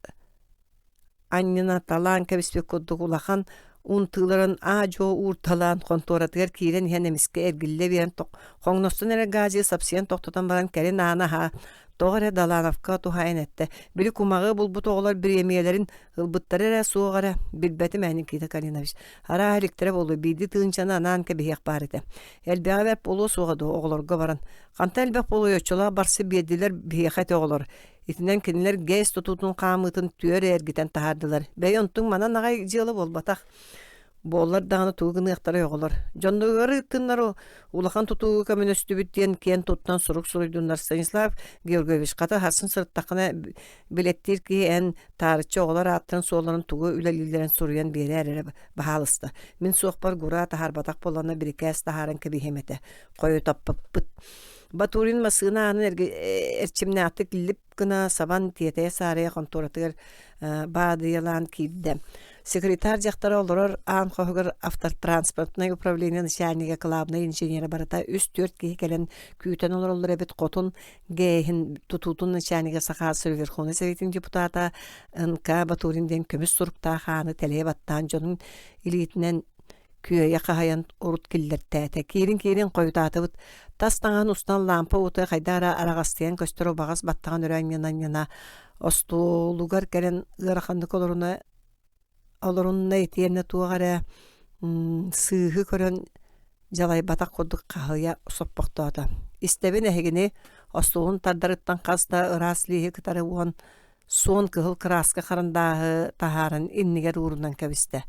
анньынаталаан кэбиспит курдук улахан унтыыларын аа-дьуо уурталаан хонтуоратыгар киирэн иһэн эмискэ эргиллэ биэрэн хоҥностон эрэ газы сапсыйан тохтотон баран кэлин ааны аһаа тоҕо эрэ Далановка туһаайан эттэ били кумаҕы булбут оҕолор бириэмийэлэрин Ылбыттара эрэ, суох эрэ, билбэтим ээ, Никита Калинович. Арааһа иликтэрэ буолуо, биирдии тыһыынчаны анаан кэбиһиэх баар этэ. Элбэҕи бэрт буолуо суоҕа дуо, оҕолорго баран. Хантан элбэх буолуой, оччолоох барсы биэрдилэр биһиэхэ ити оҕолор. Итинэн кинилэр ГЭС тутуутун хаамыытын түөрэ эргитэн таһаардылар. Бэйэ онтуҥ манан аҕай дьыала буолбатах. Буоллар даҕаны тугу гыныахтарай оҕолор? Дьоннугар ыыттыннар улахан тутууга көмөлөстүбүт диэн киэн туттан сурук суруйдуннар Станислав Георгиевич хата сарсын сырыттаххына билэттиир киһи эн таарыччы оҕолор ааттарын-суолларын тугу үлэлииллэрин суруйан биэрээр эрэ баһаалыста. Мин суохпар гураа таһаарбатах буоллаҕына бирикээс таһааран кэбиһиэм этэ. Хойутаппыппыт. Батурин массыына аанын эрчимнээхтик лип гына сабан тиэтэйэ-саарыйа хонтуоратыгар баадыйалаан киирдэ. Секретарь дьахтара олорор аан хоһугар автотранспортнай управление начальнига кылаабынай инженерэ барыта үс-түөрт киһи кэлэн күүтэн олороллор эбит хотун ГЭһин тутуутун начальнига Саха Верховнай Советын депутата НК Батурин диэн көмүс суруктаах ааны тэлэйэ баттаан дьонун илиитинэн күөйэ хаһайан урут киллэртээтэ. Киирин-киирин хойутаатыбыт. Тас таҥаһын устан лаампа уута хайдах эрэ араҕастыйан көстөр убаҕас баттаҕын өрө анньына-анньына остуолугар кэлэн ыараханнык олоруна олорунна итиэннэ туох эрэ сыыһы көрөн дьалайбатах курдук хаһыйа соппохтоото. Истэбин эһигини остуолун тардарыттан хас да ыраас лииһи кытары уон суон кыһыл кырааска харандааһы таһааран иннигэр уурунан кэбистэ.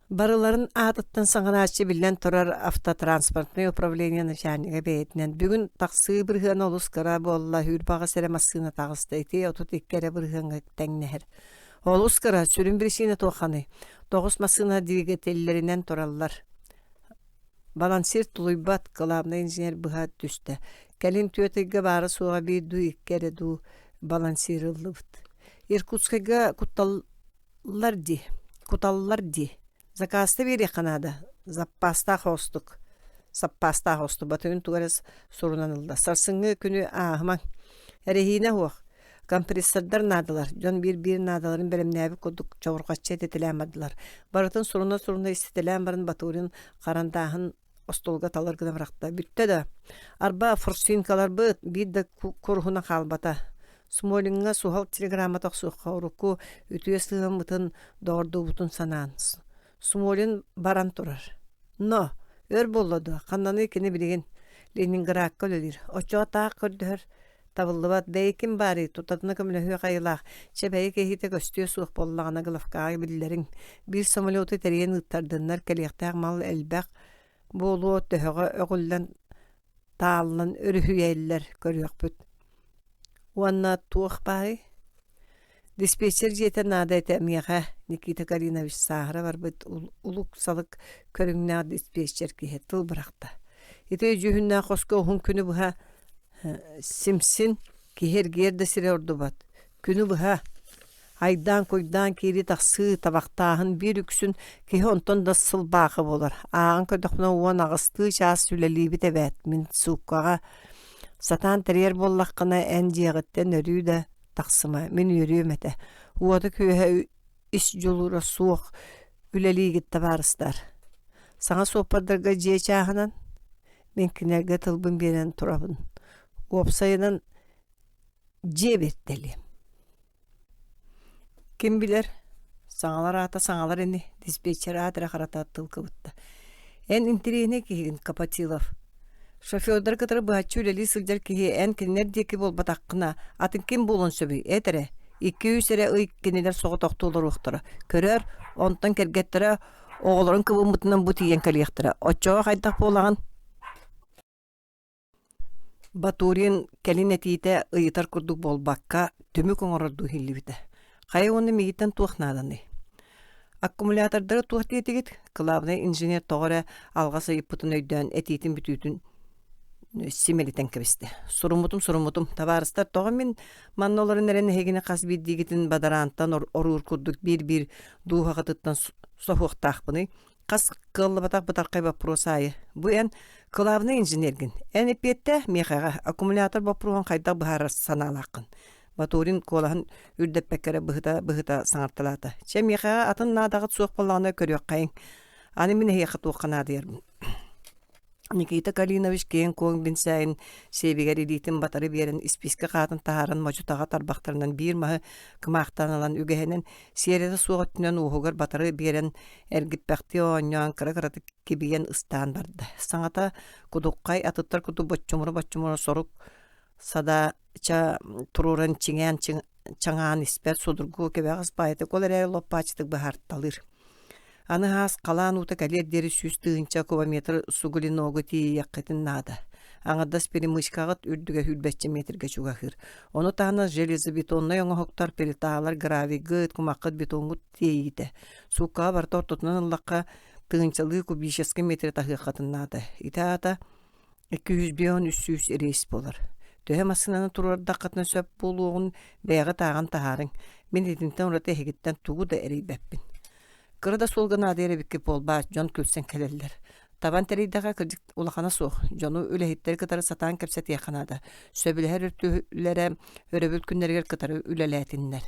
Барыларын аатыттан саҥарааччы биллэн турар автотранспортнай управление начальнига бэйэтинэн бүгүн тахсыы бырыһыана олус кыра буолла, сүүрбэҕис эрэ массыына таҕыста, ити 32 эрэ бырыһыаҥҥа тэҥнэһэр. Олус кыра, сүрүн биричиинэ туохханый? Тоҕус массыына двигателлэринэн тураллар. Балансир тулуйбат, кылаабынай инженер быһа түстэ. Кэлин түөрт ыйга баара-суоҕа биир дуу, икки эрэ дуу балансирыллыбыт. Иркутскайга куттал Лар дии, куталлар дии. Заказта биэриэххэ наада. Заппаастаах оҕустук. Саппаастаах оҕустук Батыйын тугу эрэ сурунан ылла. Сарсыҥҥы күнү ааһымаҥ. Эрэһиинэ суох. Компрессордар наадалар. Дьон биир-биир наадаларын бэлэмнээбит курдук чобурҕаччы этитэлээн бардылар. Барытын суруна-суруна иститэлээн баран Батурин харандааһын остуолга талар гына бырахта. Бүттэ да, арба форсинкаларбыт биир да куруһуна хаалбата. Смолиҥҥа суһал телеграмма тохсуохха урукку үтүө сыһыаммытын, доҕордуубутун санаан. Смолин баран турар. Но, өр буолла дуо, ханнаный кини билигин Ленинградка үлэлиир. Оччоҕо таах көрдөһөр Табыллыбат, бэйи ким баарый, тутатына көмөлөһүөх айылаах, чэ бэйи киһитэ көстүө суох буоллаҕына Головкаҕа биллэриҥ, биир самолету тэрийэн ыыттардыннар, кэлиэхтээх мал элбэх буолуо, төһөҕө өҕүллэн тааллан өрүһүйэллэр, көрүөхпүт. Уонна туох баарый? Диспетчер дьиэтэ наада этэ миэхэ, Никита Калинович сааһыра барбыт улук-салык көрүҥнээх диспетчер киһи тыл бырахта. Ити дьүһүннээх хоско уһун күнү быһа симсин, киһи эргийэр да сирэ ордубат. Күнү быһа айдаан-куйдаан киирии-тахсыы, табахтааһын биир үксүн киһи онтон да сылбаахы буолар. Ааҕан көрдөхпүнэ уон аҕыстыы чаас үлэлиибит эбээт мин сууккаҕа сатаан тэрийэр буоллаххына эн дьиэҕиттэн өрүү да тахсыма, мин үөрүөм этэ. Уота-күөһэ ис дьулуура суох үлэлиигит табаарыстар. Саҥа суоппардарга дьиэ чааһынан мин кинилэргэ тылбын биэрэн турабын. Уопсайынан дьиэ биэртэлиэм. Ким билэр, саҥалар аата саҥалар ини, диспетчер аат эрэ харата тыл кыбытта. Эн интэриэһинэй киһигин, Копотилов. Шофердары кытары быһаччы үлэлии сылдьар киһи эн кинилэр диэки буолбатаххына, атын ким буолуон сөбүй, эт эрэ. Икки-үс эрэ ый кинилэр соҕотохтуу олоруохтара. Көрөөр, онтон кэргэттэрэ оҕолорун кыбыммытынан бу тиийэн кэлиэхтэрэ. Оччоҕо хайдах буолаҕын? Батурин кэлин этиитэ ыйытар курдук буолбакка, түмүк оҥорордуу иһиллибитэ. Хайа уонна миигиттэн туох нааданый? Аккумулятордары туох диэтигит? Кылаабынай инженер тоҕо эрэ алҕас ыйыппытын өйдөөн этиитин бүтүүтүн симэлитэн кэбистэ. Суруммутум, суруммутум. Табаарыстар, тоҕо мин манна олорон эрэн эһигини хас биирдиигитин бадараантан оруур курдук биир-биир дууһаҕытыттан соһуохтаахпыный? Хас кыаллыбатах бытархай боппуруос аайы. Бу эн кылаабынай инженергин. Эн эппиэттээ миэхэҕэ аккумулятор боппуруоһун хайдах быһаарар санаалааххын. Батурин куолаһын үрдэппэккэ эрэ быһыта-быһыта саҥарталаата. Чэ, миэхэҕэ атын наадаҕыт суох буоллаҕына көрүөххэйиҥ. Аны мин эһиэхэ туохха наадыйарбын. Никита Калинович киэҥ-куоҥ бинсээгин сиэбигэр илиитин батары биэрэн испиискэ хаатын таһааран модьу-таҕа тарбахтарынан биир маһы кымаахтаан ылан үгэһинэн сиэрэтэ суох өттүнэн уоһугар батары биэрэн эргиппэхтии оонньоон кыра-кыратык кибийэн ыстаан барда. Саҥата кудуххай атыттар курдук боччумура-боччумура сорук садаача туруоран чиҥээн чаҥаан испэт судургу кэбэҕэс баайытык ол эрээри лоппааччытык быһаарталыыр. Аны аас халаан уута кэлиэр диэри 100 000 кубометр суглиногу тиийиэххитин наада. Аҥардас перемычкаҕыт үрдүгэ сүүрбэччэ метргэ чугаһыыр. Ону таһынан железобетоннай оҥоһуктар, плиталар, гравийгыт, кумаххыт, бетоҥҥут тиэйиитэ. Сууккаҕа барыта ортотунан ыллахха, тыһыынчалыы кубическай метри таһыаххытын наада. Ити аата 253 рейс буолар. Төһө массыынаны туруордаххытына сөп буолуоҕун бэйэҕит ааҕан таһаарыҥ. Мин итинтэн ураты эһигиттэн тугу да эрэйбэппин. Кыра да суолга наадыйар эбиккит буолбаат, дьон күлсэн кэлэллэр. Табан тэрийдэххэ кырдьык улахана суох, дьону үлэһиттэри кытары сатаан кэпсэтиэххэ наада. Сөбүлэһэр өртүлэрэ өрөбүл күннэригэр кытары үлэлээтиннэр.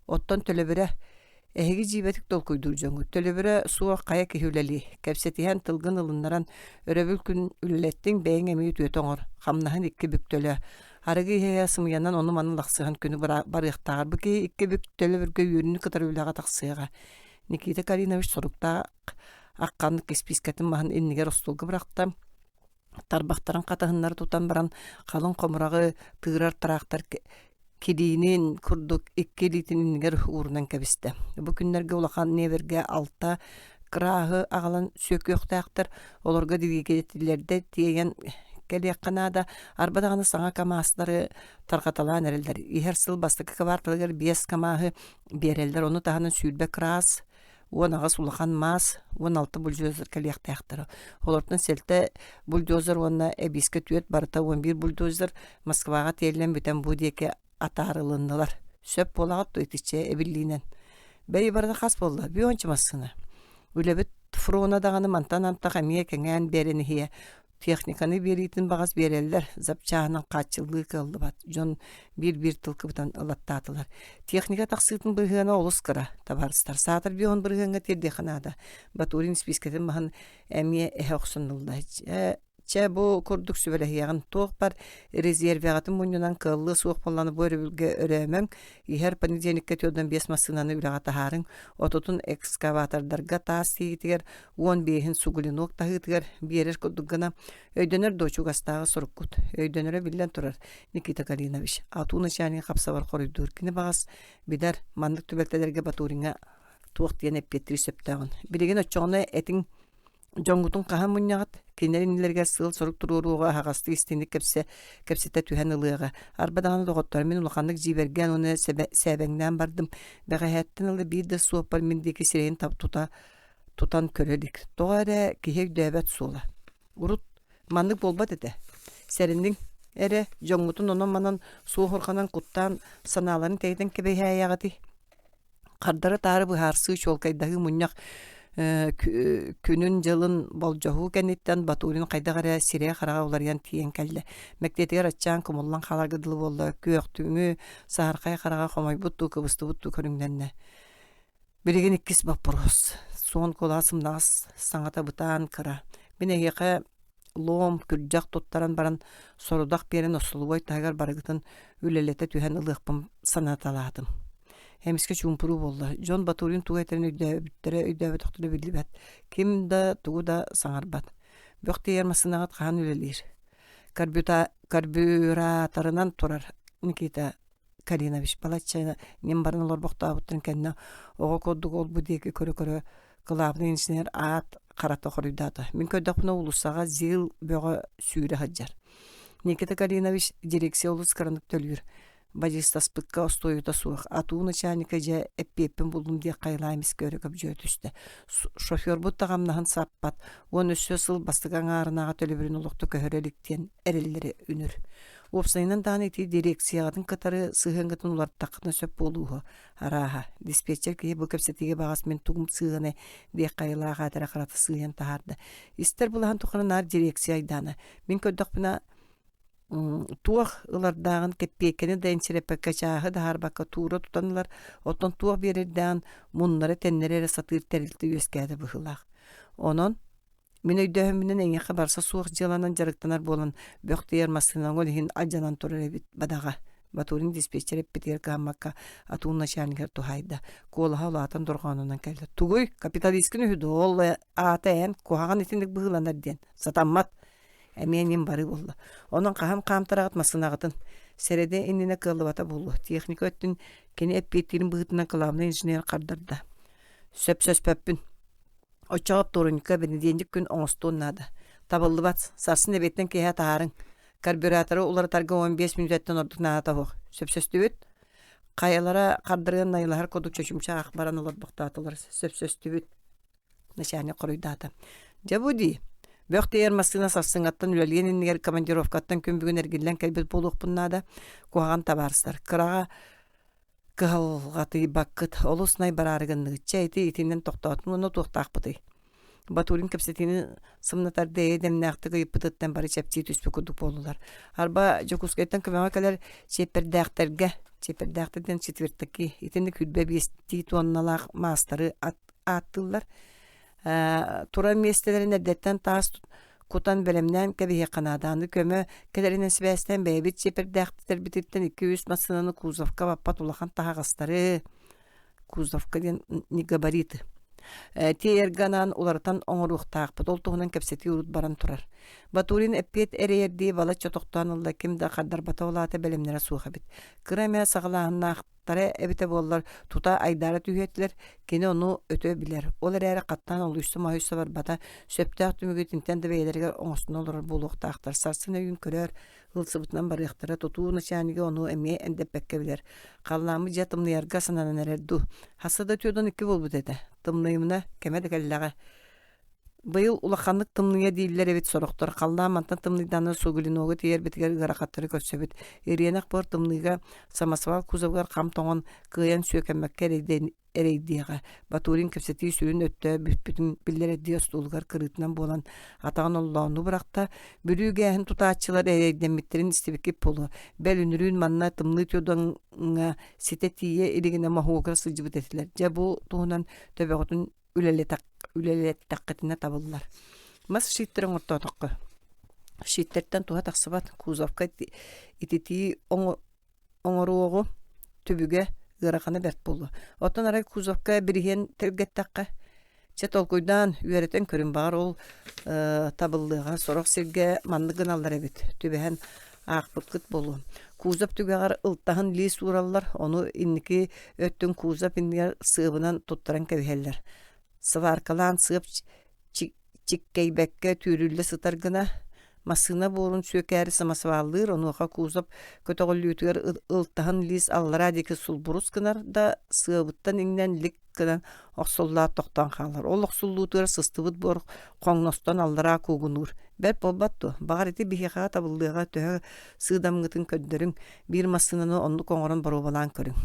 Оттон төлөбүрэ Эһиги дьиибэтик толкуйдуур дьоҥҥут. Төлөбүрэ суох хайа киһи үлэлиэй. Кэпсэтиһэн, тылгын ылыннаран, өрөбүл күн үлэлэттиҥ, бэйэҥ эмиэ үтүөтэ оҥор. Хамнаһын икки бүк төлөө. Арыгы иһэ-иһэ сымыйанан ону-маны лахсыһан күнү барыахтааҕар бу киһи икки бүк төлөбүргэ үөрүүнү кытары үлэҕэ тахсыаҕа. Никита Калинович соруктаах ахханнык испиискэтин маһын иннигэр остуолга бырахта. Тарбахтарын хатыһыннары тутан баран халыҥ хомураҕы тыырар тыраахтар килиинин курдук икки илиитин иннигэр уурунан кэбистэ. Бу күннэргэ улахан Невергэ алта кырааһы аҕалан сүөкүөхтээхтэр, олорго двигателлэрдэ тиэйэн кэлиэххэ наада. Арба даҕаны саҥа КАМАЗтары тарҕаталаан эрэллэр. Иһэр сыл бастакы кыбаарталыгар биэс КАМАЗы биэрэллэр, ону таһынан 20 краас 18 улахан маас, 16 бульдозер кэлиэхтээхтэр. Олортон сэлтэ бульдозер уонна эбиискэ түөрт барыта 11 бульдозер Москваҕа тиэллэн бүтэн бу диэки атаарылыннылар. Сөп буолаҕыт дуо итиччэ эбиллиинэн? Бэйи барыта хас буолла? Бүөнчэ массыына. Үлэбит фрона даҕаны мантан антах эмиэ кэҥээн биэрэн иһиэ. Техниканы биэриитин баҕас биэрэллэр, запчааһынан хааччыллыы кыаллыбат, дьон биир-биир тыл кыбытан ылаттаатылар. Техника тахсыытын бырыһыана олус кыра, табаарыстар. Саатар бион бырыһыаҥҥа тиэрдиэххэ наада. Батурин испиискэтин маһын эмиэ эһэ охсон ылла. Чэ, бу курдук сүбэлэһиэҕин. Туох бар резервэҕитин мунньунан кыаллыа суох буоллаҕына бу өрөбүлгэ өрөөмөҥ, иһэр понедельникка түөртэн биэс массыынаны үлэҕэ таһаарыҥ, отутун экскаватордарга таас тиийиитигэр 15-ин суглинок таһыытыгар биэрэр курдук гына өйдөнөр дуо чугастааҕы суруккут? Өйдөнөрө биллэн турар, Никита Калинович. Атуу начальник хапсабар хоруйдуур. Кини баҕас билэр, маннык түбэлтэлэргэ Батуриҥҥа туох диэн эппиэттиир сөптөөҕүн. Билигин оччоҕуна этиҥ дьоҥҥутун хаһан мунньаҕыт? Кинилэр иннилэригэр сыал-сорук туруоруоҕа аһаҕастык истиҥник кэпсэ, кэпсэтэ түһэн ылыаҕа. Арба даҕаны доҕоттор, мин улаханнык дьиибэргээн уонна сээбэҥнээн бардым. Бэҕэһээттэн ыла биир да суоппар мин диэки сирэйин тута тутан көрө илик. Тоҕо эрэ киһи өйдөөбөт суола. Урут маннык буолбат этэ. Сэрэниҥ эрэ, дьоҥҥутун онон-манан суоһурҕанан куттаан санааларын тэйитэн кэбиһээйэҕитий. Хардары-таары быһаарсыы, чуолкайдаһыы мунньах күнүн-дьылын болдьоһуу кэнниттэн Батурин хайдах эрэ сирэйэ-хараҕа уларыйан тиийэн кэллэ. Мэктиэтигэр аччаан кумуллан хааларга дылы буолла, күөхтүҥү, саһархай хараҕа хомойбут дуу, кыбыстыбыт дуу көрүҥнэннэ. Билигин иккис боппуруос. Суон кулаас сымнаҕас саҥата бытаан кыра. Мин эһиэхэ луом, күрдьэх туттаран баран сорудах биэрэн остолобуой таһыгар барыгытын үлэлэтэ түһэн ылыахпын санаталаатым. Эмискэ чуумпуруу буолла. Дьон Батурин тугу этэрин өйдөөбүттэрэ, өйдөөбөтөхтөрө биллибэт. Ким да тугу да саҥарбат. Бөх тиэйэр массыынаҕыт хаһан үлэлиир? Карбюраторынан турар Никита Калинович балачча ньим баран олорбохтообуттарын кэннэ оҕо курдук ол-бу диэки көрө-көрө кылаабынай инженер аат харата хоруйдаата. Мин көрдөхпүнэ уулуссаҕа ЗИЛ бөҕө сүүрэ сылдьар. Никита Калинович дирекция олус кыранык төлүүр. Бадьыыстаспыкка остуойута суох. Атуу начальника дьэ эппиэппин буллум диэх хайалаан эмискэ өрө көбдьүө түстэ. Шофербут да хамнаһын саппат уонна өссө сыл бастакы аҥаарынааҕы төлөбүрүн олохто көһөрө илик диэн эрэллэрэ үнүр. Уопсайынан даҕаны ити дирекцияҕытын кытары сыһыаҥҥытын уларыттаххытына сөп буолууһу. Арааһа, диспетчер киһи бу кэпсэтиигэ баҕас мин тугум сыыһаны диэх хайалаах аатара харата сыыйан таһаарда. Истэр былаһын тухары наар дирекция айдаана. Мин көрдөхпүнэ туох ылардааҕын кэппиэккэни да энчирэппэккэ чааһы да аһарбакка туура тутан ылар, оттон туох биэрэрдээҕин муннара-тэннэрэ эрэ сатыыр тэрилтэ үөскээтэ быһыылаах. Онон Мин өйдөөһүммүнэн эйиэхэ барса суох дьыаланан дьарыктанар буолан, бөх тиэйэр массыынаҥ ол иһин алдьанан турар эбит бадаҕа. Батурин диспетчер эппитигэр кыһаммакка атуун начальнигар туһаайда. Куолаһа улаатан дорҕоонунан кэллэ. Тугуй, капиталисткын үһү дуо, ол аата эн куһаҕан итинник быһыыланар диэн. Сатаммат. Эмиэ ньим бары буолла. Онон хаһан хаамтараҕыт массыынаҕытын? Сэрэдэ иннинэ кыаллыбата буолуо. Техника өттүн кини эппиэттиирин быһыытынан кылаабынай инженер хардарда. Сөпсөспөппүн. Оччоҕо оптуорунньукка бэнидиэнньик күн оҥостуон наада. Табыллыбат, сарсын эбиэттэн киэһэ таһаарыҥ. Карбюраторы уларытарга 15 мүнүүтэттэн ордук наадата суох. Сөпсөстүбүт? Хайалара хардарыан найылаһар курдук чочумча ах баран олорбохтоотулар. Сөпсөстүбүт. Начальник хоруйдаата. Дьэ бу дии. Бөх тиэйэр массыына сарсыҥҥаттан үлэлиэн иннигэр командировкаттан күн бүгүн эргиллэн кэлбит буолуохпун наада. Куһаҕан табаарыстар. Кыраҕа кыһалҕатыйбаккыт, олус най бараары гынныгыт. Чэ, ити итинэн тохтоотун уонна туохтаахпытый? Батурин кэпсэтиини сымнатар эйэ дэмнээхтик ыйыппытыттан бары чэпчии түспүт курдук буоллулар. Арба Дьокуускайтан көмөҕө кэлэр чиэппэрдээхтэргэ, чиэппэрдээхтэр диэн четвертаки, итинник үрбэ биэстии туонналаах маастары ааттыыллар. Турар миэстэлэрин эрдэттэн таас кутан бэлэмнээн кэбиһиэххэ наада. Аны көмө кэлэринэн сибээстээн бэйэбит чиэппэрдээхтэрбититтэн икки-үс массыынаны кузовка баппат улахан таһаҕастары кузовка диэн не габариты тиэйэргэ анаан уларытан оҥоруохтаахпыт. Ол туһунан кэпсэтии урут баран турар. Батурин эппиэт эрэйэрдии балачча тохтоон ылла, ким да хардарбата ол аата бэлэмнэрэ суох эбит. Кыра эмэ саҕалааһыннаах тара эбитэ буоллар, тута айдаара түһүө этилэр, кини ону өтө билэр. Ол эрээри хаттаан олуйса-моһуйса барбата, сөптөөх түмүгү итинтэн да бэйэлэригэр оҥостуна олорор буолуохтаахтар. Сарсын өйүн көрөөр, ылсыбытынан барыахтара, тутуу начальнига ону эмиэ эндэппэккэ билэр. Халлааммыт дьэ тымныйарга сананан эрэр дуу. Хасса да үтүөдэн икки буолбут этэ. Тымныйымына, кэмэ да кэллэҕэ. Быйыл улаханнык тымныйа дииллэр эбит сорохтор, халлаан мантан тымныйдаҕына Суглинога тиийэрбитигэр ыарахаттары көрсөбүт. Ириэнэх буор тымныыга самосвал кузовыгар хам тоҥон, кыайан сүөкэммэккэ эрэйдиэҕэ. Батурин кэпсэтии сүрүн өттө бүппүтүн биллэрэрдии остуолугар кырыытынан буолан атаҕын оллооннуу бырахта. Бүлүү гээһин тутааччылар эрэйдэммиттэрин истибиккит буолуо. Бэл үнүрүүн манна тымныы Тюдоҥҥа ситэ тиийэ илигинэ моһуогура сылдьыбыт этилэр. Дьэ бу туһунан төбөҕүтүн үлэлэттэххитинэ табыллар. Мас щиттэри оҥортоотоххо щиттэртэн туһа тахсыбат кузовка ититии оҥоруоҕу түбүгэ ыарахана бэрт буолуо. Оттон арай кузовка бириһиэн тэлгэттэххэ чэ толкуйдаан үөрэтэн көрүн баҕар ол табыллыаҕа сорох сиргэ маннык гыналлар эбит түбэһэн аахпыккыт буолуо. Кузов түгэҕэр ылтаһын лиис уураллар, ону инники өттүн кузов иннигэр сыабынан туттаран кэбиһэллэр. Сваркалаан сыап чиккэйбэккэ түүрүллэ сытар гына массыына буорун сүөкээри самосваллыыр, онуоха кузов көтөҕүллүүтүгэр ылтаһын лиис аллараа диэки сулбурус гынар да сыабыттан иҥнэн лик гынан охсуллаат тохтоон хаалар. Ол охсуллуутугар сыстыбыт буор хоҥностон аллараа куугунуур. Бэрт буолбат дуо? Баҕар ити биһиэхэҕэ табыллыаҕа төһө сыыдамҥытын көрдөрүҥ, биир массыынаны оннук оҥорон боруобалаан көрүҥ.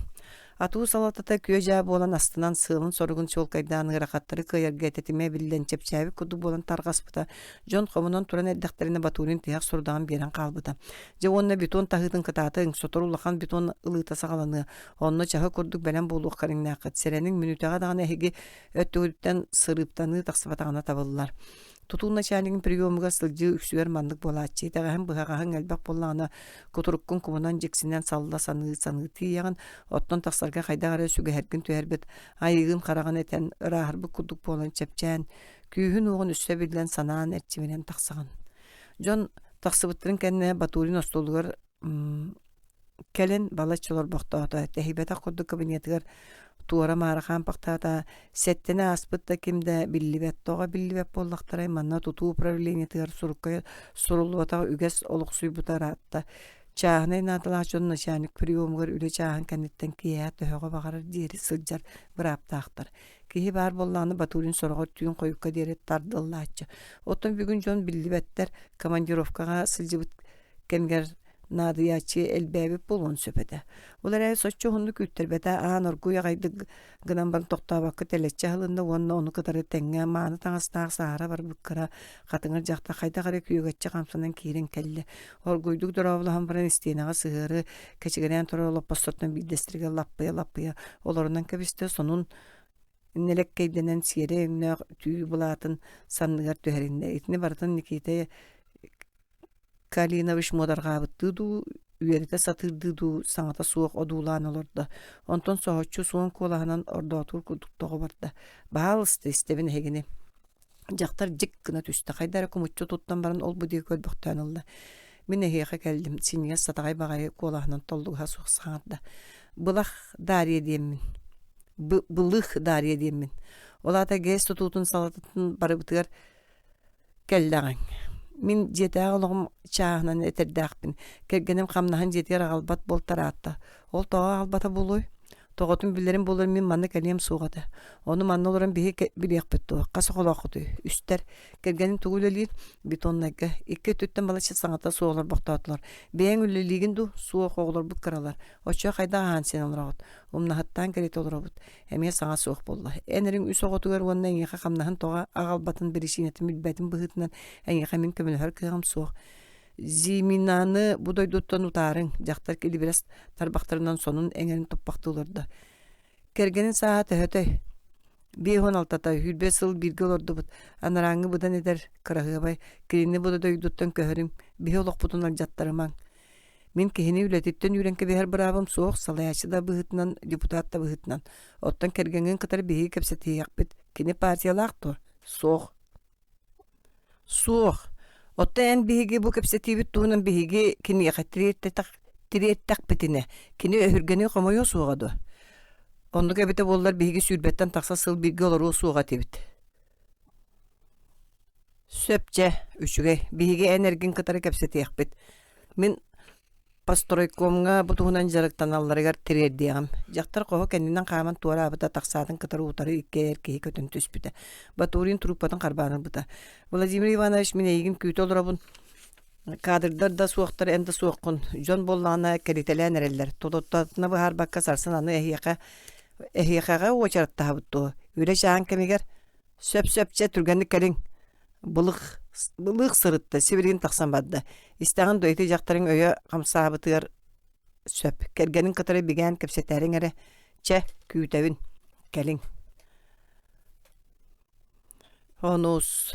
Атуу салалтата күө-дьаа буолан астынан сыалын-соругун чуолкайдаан ыарахаттары кыайарга тэтимэ биллэн чэпчээбит курдук буолан тарҕаспыта, дьон хомунан туран эрдэхтэринэ Батурин тиһэх сорудаҕын биэрэн хаалбыта. Дьэ уонна бетон таһыытын кытаатыҥ, сотору улахан бетон ылыыта саҕаланыа, Онно чаһы курдук бэлэм буолуох кэриҥнээххит. Сэрэниҥ мүнүүтэҕэ даҕаны эһиги өттүгүттэн сырыыптаныы тахсыбатаҕына табыллар. Тутуу начальнигын приемугар сылдьыы үксүгэр маннык буолааччы. Итэҕэһин быһаҕаһыҥ элбэх буоллаҕына, кутуруккун кумунан дьиксинэн салла саныы-саныы тиийэҕин, оттон тахсарга хайдах эрэ сүгэһэргин түһэрбит, айыыгын хараҕын этэн, ырааһырбыт курдук буолан чэпчээн, күүһүн-уоҕун өссө биллэн санаан эрчиминэн тахсаҕын. Дьон тахсыбыттарын кэннэ Батурин остуолугар Кэлин балачча олорбохтоото, тэһийбэтэх курдук кабинетыгар туора-маара хаампахтаата, сэттэни ааспыт да ким да биллибэт, тоҕо биллибэт буоллахтарай, манна тутуу управлениетыгар сурукка суруллубатах үгэс олохсуйбута ыраатта. Чааһынай наадалаах дьон начальник приемугар үлэ чааһын кэнниттэн киэһэ төһөҕө баҕарар диэри сылдьар бырааптаахтар. Киһи баар буоллаҕына Батурин сороҕор түүн хойукка диэри тардыллааччы. Оттон бүгүн дьон биллибэттэр, командировкаҕа сылдьыбыт кэмигэр наадыйааччы элбээбит буолуон сөп этэ. Ол эрээри соччо уһуннук күүттэрбэтэ, аан оргууй аҕайдык гынан баран тохтообокко тэлэччи аһылынна уонна ону кытары тэҥҥэ мааны таҥастаах саһара барбыт кыра хатыҥыр дьахтар хайдах эрэ күөгэччи хамсанан киирэн кэллэ. Оргууйдук дорооболоһон баран истиэнэҕэ сыһыары кэчигирээн турар олоппостортон биирдэстэригэр лаппыйа-лаппыйа олорунан кэбистэ, сонун нэлэккэйдэнэн сиэрэй өҥнөөх түү былаатын санныгар түһэриннэ. Итини барытын Никита Калинович муодарҕаабыттыы дуу, үөрэтэ сатыырдыы дуу саҥата суох одуулаан олордо. Онтон соһуччу суон куолаһынан ордоотуур курдук тоҕо барда: «Баһаалыста, истэбин эһигини». Дьахтар дьик гына түстэ, хайда эрэ кумуччу туттан баран ол-бу диэки көрбөхтөөн ылла. «Мин эһиэхэ кэллим», синньигэс сатаҕай баҕайы куолаһынан толлугаһа суох саҥарда. «Былах Дарья диэммин. Былых Дарья диэммин. Ол аата ГЭС тутуутун салататын барыбытыгар кэллэҕиҥ. Мин дьиэтээҕи олоҕум чааһынан этэрдээхпин. Кэргэним хамнаһын дьиэтигэр аҕалбат буолтараатта. Ол тоҕо аҕалбата буолуой? Тоҕотун билэрим буоллар мин манна кэлиэм суох этэ. Ону манна олорон биһи билиэхпит дуо? Хас оҕолооххутуй? Үстэр. Кэргэниҥ тугу үлэлиир? Бетоннайга. Икки өттүттэн балачча саҥата суох олорбохтоотулар. Бэйэҥ үлэлиигин дуу? Суох, оҕолорбут кыралар. Оччо хайдах аһаан сиэн олороҕут? Умнаһыттаан кэриэтэ олоробут. Эмиэ саҥа суох буолла. Эн эриҥ үс оҕотугар уонна эйиэхэ хамнаһын тоҕо аҕалбатын биричиинэтин билбэтин быһыытынан эйиэхэ мин көмөлөһөр кыаҕым суох. Зиминаны бу дойдуттан утаарыҥ, дьахтар килибирэс тарбахтарынан сонун эҥэрин туппахтыы олордо. Кэргэнин сааһа төһөтөй? 56-та, 20 сыл бииргэ олордубут. Анарааҥҥы быдан эдэр, кыраһыабай. Кинини бу да дойдуттан көһөрүҥ, биһи олохпутун алдьаттарымаҥ. Мин киһини үлэтиттэн үүрэн кэбиһэр быраабым суох, салайааччы да быһыытынан, депутат да быһыытынан. Оттон кэргэҥҥин кытары биһиги кэпсэтиһиэхпит. Кини партиялаах дуо? Суох. Суох. Оттон эн биһиги бу кэпсэтиибит туһунан биһиги киниэхэ тириэртэхпитинэ, кини өһүргэни хомойуо суоҕа дуо? Оннук эбитэ буоллар биһиги сүүрбэттэн тахса сыл бииргэ олоруо суоҕа этибит. Сөп чэ, үчүгэй. Биһиги эн эргин кытары кэпсэтиэхпит. Мин постройкомҥа бу туһунан дьарыктаналларыгар тириэрдиэҕим. Дьахтар хоһу кэннинэн хааман туораабыта тахсаатын кытары утары икки эр киһи көтөн түспүтэ. Батурин труппатын харбаан ылбыта. Владимир Иванович, мин эйигин күүтэ олоробун. Кадрдар да суохтар, эн да суоххун. Дьон буоллаҕына кэритэлээн эрэллэр. Тутаттатына быһаарбакка сарсын аны эһиэхэ эһиэхэҕэ уочараттаһабыт дуо? Үлэ чааһын кэмигэр Сөп-сөп чэ түргэнник кэлиҥ. Былых былыых сырытта, сибилигин тахсан барда. Истэҕин дуо ити дьахтарыҥ өйө хамсаабытыгар сөп. Кэргэнин кытары бигээн кэпсэтээриҥ эрэ. Чэ, күүтэбин. Кэлиҥ. Онус.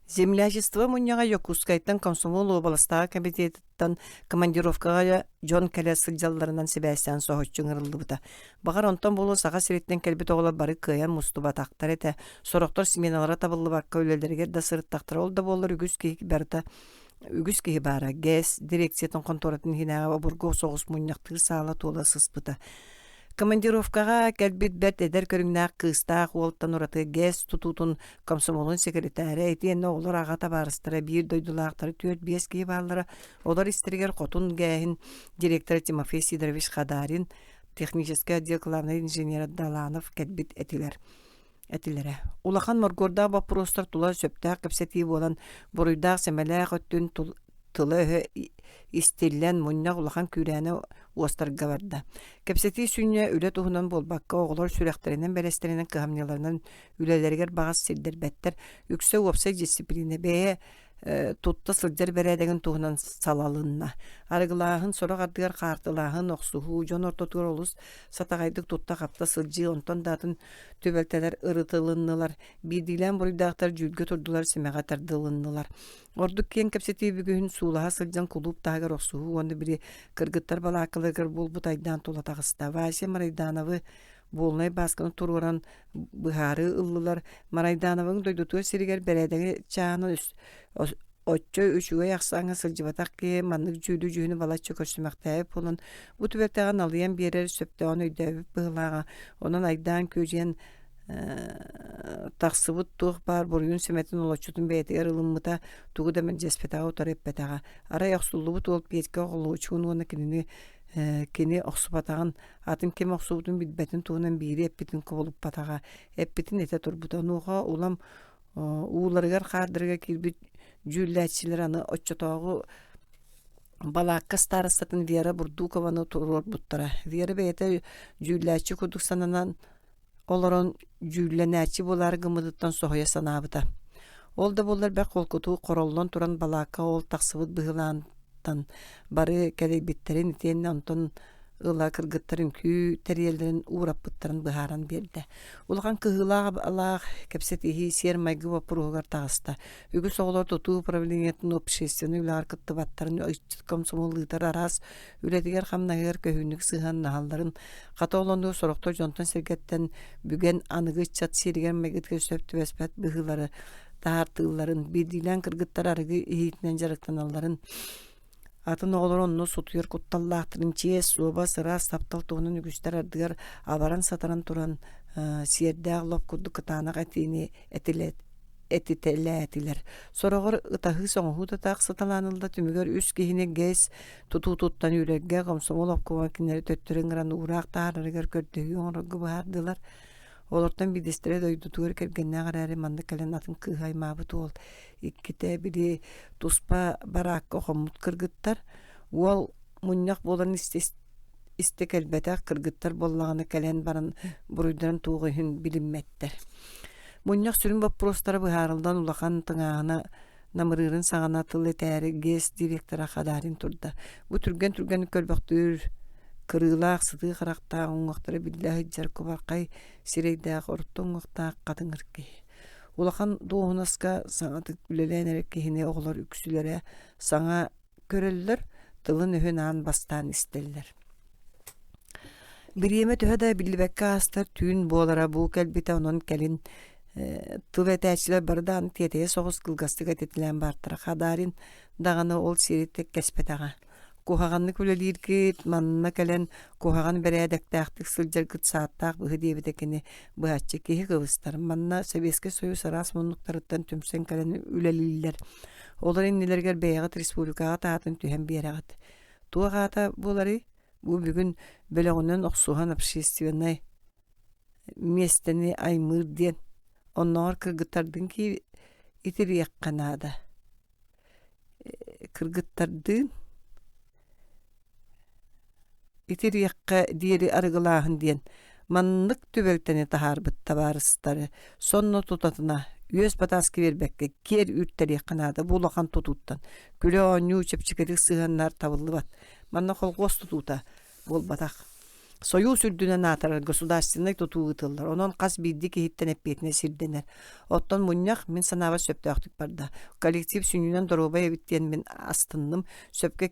Землячество мунньаҕа Дьокуускайтан комсомол уобаластааҕы комитетыттан командировкаҕа дьон кэлэ сылдьалларынан сибээстээн соһуччу ыҥырыллыбыта. Баҕар, онтон буолуо Саха сириттэн кэлбит оҕолор бары кыайан мустубатахтар этэ. Сорохтор сменалара табыллыбакка үлэлэригэр да сырыттахтара. Ол да буоллар үгүс киһи барыта үгүс киһи баара. ГЭС дирекциятын хонтуоратын иһинээҕи обургу соҕус мунньахтыыр саала туола сыспыта. Командировкаҕа кэлбит бэрт эдэр көрүҥнээх кыыстаах уолтан ураты ГЭС тутуутун комсомолун секретарэ итиэннэ оҕолор аҕа табаарыстара биир дойдулаахтара түөрт-биэс киһи бааллара. Олор истэригэр Хотун ГЭСин директора Тимофей Сидорович Хадарин, техническэй отдел главнай инженера Даланов кэлбит этилэр этилэрэ. Улахан моргуордаах боппуруостар тула сөптөөх кэпсэтии буолан, буруйдаах-сэмэлээх өттүн тыла-өһө истиллэн, мунньах улахан күүрээнэ уостарга барда. Кэпсэтии сүнньэ үлэ туһунан буолбакка, оҕолор сүрэхтэринэн, бэлэстэринэн, кыһамньыларынан үлэлэригэр баҕас сирдэрбэттэр. Үксэ уопсай дьиссипилиинэ бэйэ тутта сылдьар бэрээдэгин туһунан салалынна. Арыгылааһын, сорох ардыгар хаартылааһын, охсуһуу, дьон ортотугар олус сатаҕайдык тутта-хапта сылдьыы, онтон да атын түбэлтэлэр ырытылыннылар. Биирдиилээн буруйдаахтар дьүүлгэ турдулар, симэҕэ тардылыннылар. Ордук киэҥ кэпсэтии бүгүһүн суулаһа сылдьан кулууп таһыгар охсуһуу уонна били кыргыттар балааккаларыгар буолбут айдаан тула таҕыста. Вася Марайдановы буолунай баасканы туруоран быһаарыы ыллылар. Марайдановыҥ дойдутугар сиригэр бэрээдэги чааһынан оччо үчүгэй ахсааҥҥа сылдьыбатах киһи маннык дьүүлү-дьүһүнү балачча көрсүмэхтээбит буолан, бу түбэлтэҕэ налыйан биэрэр сөптөөҕүн өйдөөбүт быһыылааҕа. Онон айдаан күөдьүйэн тахсыбыт туох баар буруйун-сэмэтин олоччутун бэйэтигэр ылыммыта, тугу да мэлдьэспэтэҕэ, утары эппэтэҕэ. Арай охсуллубут уол Петька оҕолуочугун уонна кинини кини охсубатаҕын атын ким охсубутун билбэтин туһунан биири эппитин кубулуппатаҕа, эппитин этэ турбута. Онуоха улам ууларыгар-хаардарыгар киирбит дьүүллээччилэр аны оччотооҕу балаакка старостатын Вера Бурдукованы туруорбуттара. Вера бэйэтэ дьүүллээччи курдук сананан олорон дьүүллэнээччи буолаары гыммытыттан соһуйа санаабыта. Ол да буоллар бэрт холкутук хороллон туран балаакка ол тахсыбыт быһылаантан бары кэлэйбиттэрин итиэннэ онтон ыла кыргыттар үҥкүү тэрийэллэрин уураппыттарын быһааран биэрдэ. Улахан кыһыылаах кэпсэтиһии сиэр-майгы боппуруоһугар таҕыста. Үгүс оҕолор тутуу управлениетын общественнай үлэҕэр кыттыбаттарын, ыччат комсомол ыытар араас үлэтигэр-хамнаһыгар көһүүнүк сыһыаннаһалларын, хата ол оннугар сорохтор дьонтон-сэргэттэн бүгэн аныгы ыччат сиэригэр-майгытыгар сөп түбэспэт быһыылары таһаартыылларын, биирдиилээн кыргыттар арыгы иһиитинэн дьарыктаналларын. Атын оҕолор онно сутуйар кутталлаахтарын чиэс, суобас, ыраас таптал туһунан үгүстэр ардыгар абаран-сатаран туран сиэрдээх лоп курдук кытаанах этиини этитэлээтилэр. Сороҕор ытаһыы-соҥоһуу да тахсыталаан ылла түмүгэр үс киһини ГЭС тутуутуттан үүрэргэ, комсомол обкома кинилэри төттөрү ыҥыран уураах таһаарарыгар көрдөһүү оҥорорго быһаардылар. Олортон биирдэстэрэ дойдутугар кэргэннээх эрээри манна кэлэн атын кыыһы аймаабыт уол. Иккитэ били туспа бараакка хоммут кыргыттар. Уол мунньах буолан истэ кэлбэтэх кыргыттар буоллаҕына кэлэн баран буруйдарын туох иһин билиммэттэр. Мунньах сүрүн боппуруостара быһаарыллан улахан тыҥааһына намырыырын саҕана тыл этээри ГЭС директора Хадарин турда. Бу түргэн-түргэнник көрбөхтүүр кырыылаах сытыы харахтаах уҥуохтара биллэ сылдьар кубархай сирэйдээх орто уҥуохтаах хатыҥыр киһи. Улахан дуоһунаска саҥатык үлэлээн эрэр киһини оҕолор үксүлэрэ саҥа көрөллөр, тылын-өһүн аан бастаан истэллэр. Бириэмэ төһө да биллибэккэ аастар, түүн буолара бу кэлбитэ, онон кэлин тыл этээччилэр бары даҕаны тиэтэйэ соҕус кылгастык этитилээн баартара. Хадарин даҕаны ол сири кэспэтэҕэ. Куһаҕаннык үлэлииргит, манна кэлэн куһаҕан бэрээдэктээхтик сылдьаргыт сааттаах быһыы диэбитэ кини быһаччы киһи кыбыстар. Манна Сэбиэскэй Союз араас муннуктарыттан түмсэн кэлэн үлэлииллэр. Олор иннилэригэр бэйэҕит республикаҕа таатын түһэн биэрэҕит. Туох аата буоларый? Бу бүгүн бөлөҕүнэн охсуһан общественнай миэстэни аймыыр диэн оннооҕор кыргыттардыын итириэххэ наада. Кыргыттардыын итириэххэ диэри арыгылааһын диэн маннык түбэлтэни таһаарбыт табаарыстары сонно тутатына үөс батааска биэрбэккэ киэр үүртэриэххэ наада бу улахан тутууттан күлэ-оонньуу чэпчэкитик сыһыаннар табыллыбат манна колхуос тутуута буолбатах Сойуус үрдүнэн аатырар государственнай тутуу ыытыллар, онон хас биирдии киһиттэн эппиэтинэс ирдэнэр. Оттон мунньах, мин санаабар, сөптөөхтүк барда. Коллектив сүнньүнэн доруобай эбит диэн мин астынным. Сөпкө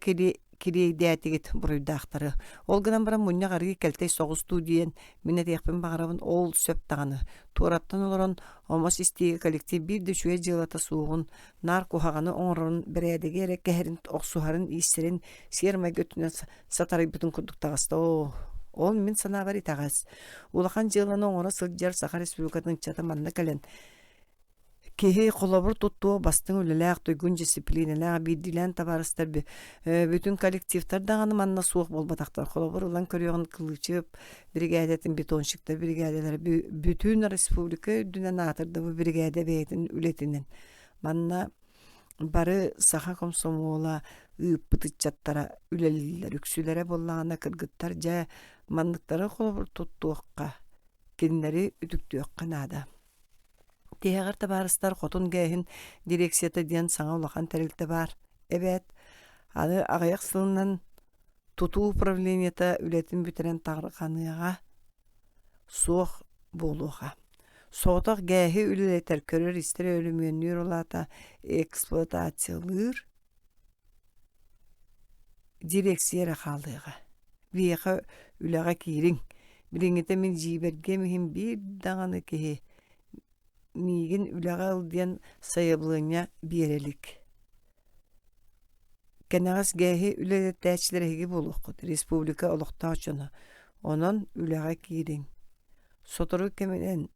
кириэйдээтигит буруйдаахтары. Ол гынан баран мунньах арыый кэлтэй соҕус дуу диэн мин этиэхпин баҕарабын, ол сөп даҕаны. Туораттан олорон омос истиигэ коллектив биир да үчүгэй дьыалата суоҕун, наар куһаҕаны оҥорорун, бэрээдэги эрэ кэһэрин, охсуһарын, ииссэрин сиэр-майгы өттүнэн сатарыйбытын курдук таҕыста. Оо, ол мин санаабар итэҕэс. Улахан дьыаланы оҥоро сылдьар Саха Республикатын ыччата манна кэлэн киһи холобур туттуо бастыҥ үлэлээх, туйгун дьиссипилиинэлээх биирдиилээн табаарыстар бүтүн коллективтар даҕаны манна суох буолбатахтар. Холобур ылан көрүөҕүн Кылыычып биригээдэтин бетонщиктар биригээдэлэрэ бүтүн республика үрдүнэн аатырда бу биригээдэ бэйэтин үлэтинэн. Манна Бары саха комсомола ыыппыт ыччаттара үлэлииллэр, үксүлэрэ буоллаҕына кыргыттар дьэ манныктары холобур туттуохха, кинилэри үтүктүөххэ наада. Тиһэҕэр табаарыстар Хотун гээһин дирекцията диэн саҥа улахан тэрилтэ баар эбээт. Аны аҕыйах сылынан тутуу управлениета үлэтин бүтэрэн тарҕаныаҕа, суох буолуоҕа. Соҕотох гээһи үлэлэтэр, көрөр-истэр өрөмүөннүүр ол аата эксплуатациялыыр дирекция эрэ хаалыаҕа. Биһиэхэ үлэҕэ киириҥ. Билиҥҥитэ мин дьиибэргиэм иһин биир даҕаны киһи миигин үлэҕэ ыл диэн сайабылыанньа биэрэ илик. Кэнэҕэс гээһи үлэлэтээччилэр эһиги буолуоххут, республика олохтоох дьоно. Онон үлэҕэ киириҥ. Сотору кэминэн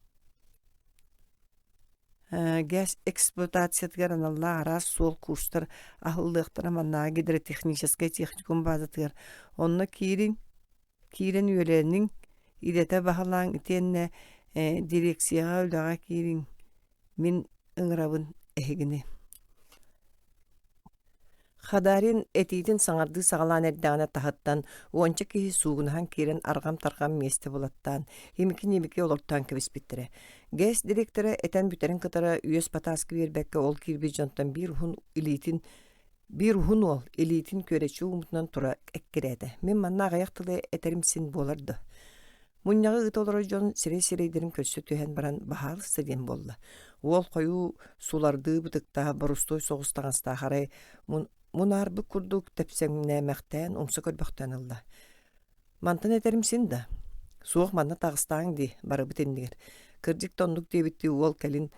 ГЭС эксплуатациятыгар аналлаах араас суол курстар аһыллыахтара маннааҕы гидротехническэй техникум базатыгар. Онно киириҥ, киирэн үөрэниҥ, идэтэ баһылааҥ итиэннэ дирекцияҕа үлэҕэ киириҥ. Мин ыҥырабын эһигини. Хадарин этиитин саҥардыы саҕалаан эрдэҕинэ таһыттан уонча киһи суугунаһан киирэн арҕам-тарҕам миэстэ булаттаан, имики-ньимики олортоон кэбиспиттэрэ. ГЭС директора этэн бүтэрин кытары үөс батааска биэрбэккэ ол киирбит дьонтон биир уһун илиитин биир уһун уол илиитин күөрэччи ууммутунан тура эккирээтэ. Мин манна аҕыйах тылы этэрим син буолар дуо? Мунньаҕы ыыта олорор дьон сирэй-сирэйдэрин көрсө түһэн баран баһаалыста диэн буолла. Уол хойуу сулардыы бытыктаах, борустуой соҕус таҥастаах арай мунаарбыт курдук тэпсэҥнээмэхтээн умса көрбөхтөөн ылла. Мантан этэрим син да. Суох манна таҕыстааҥ дии, барыбыт иннигэр. Кырдьык да оннук диэбиттии уол кэлин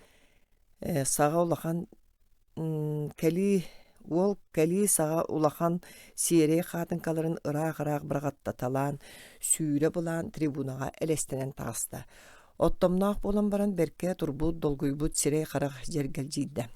саҕа улахан кэлии Уол кэлии саҕа улахан сиэрэй хаатыҥкаларын ыраах-ыраах быраҕаттаталаан, сүүрэ былаан трибунаҕа элэстэнэн таҕыста. Оттомноох буолан баран бэркэ турбут, долгуйбут сирэй-харах дьэргэлдьийдэ.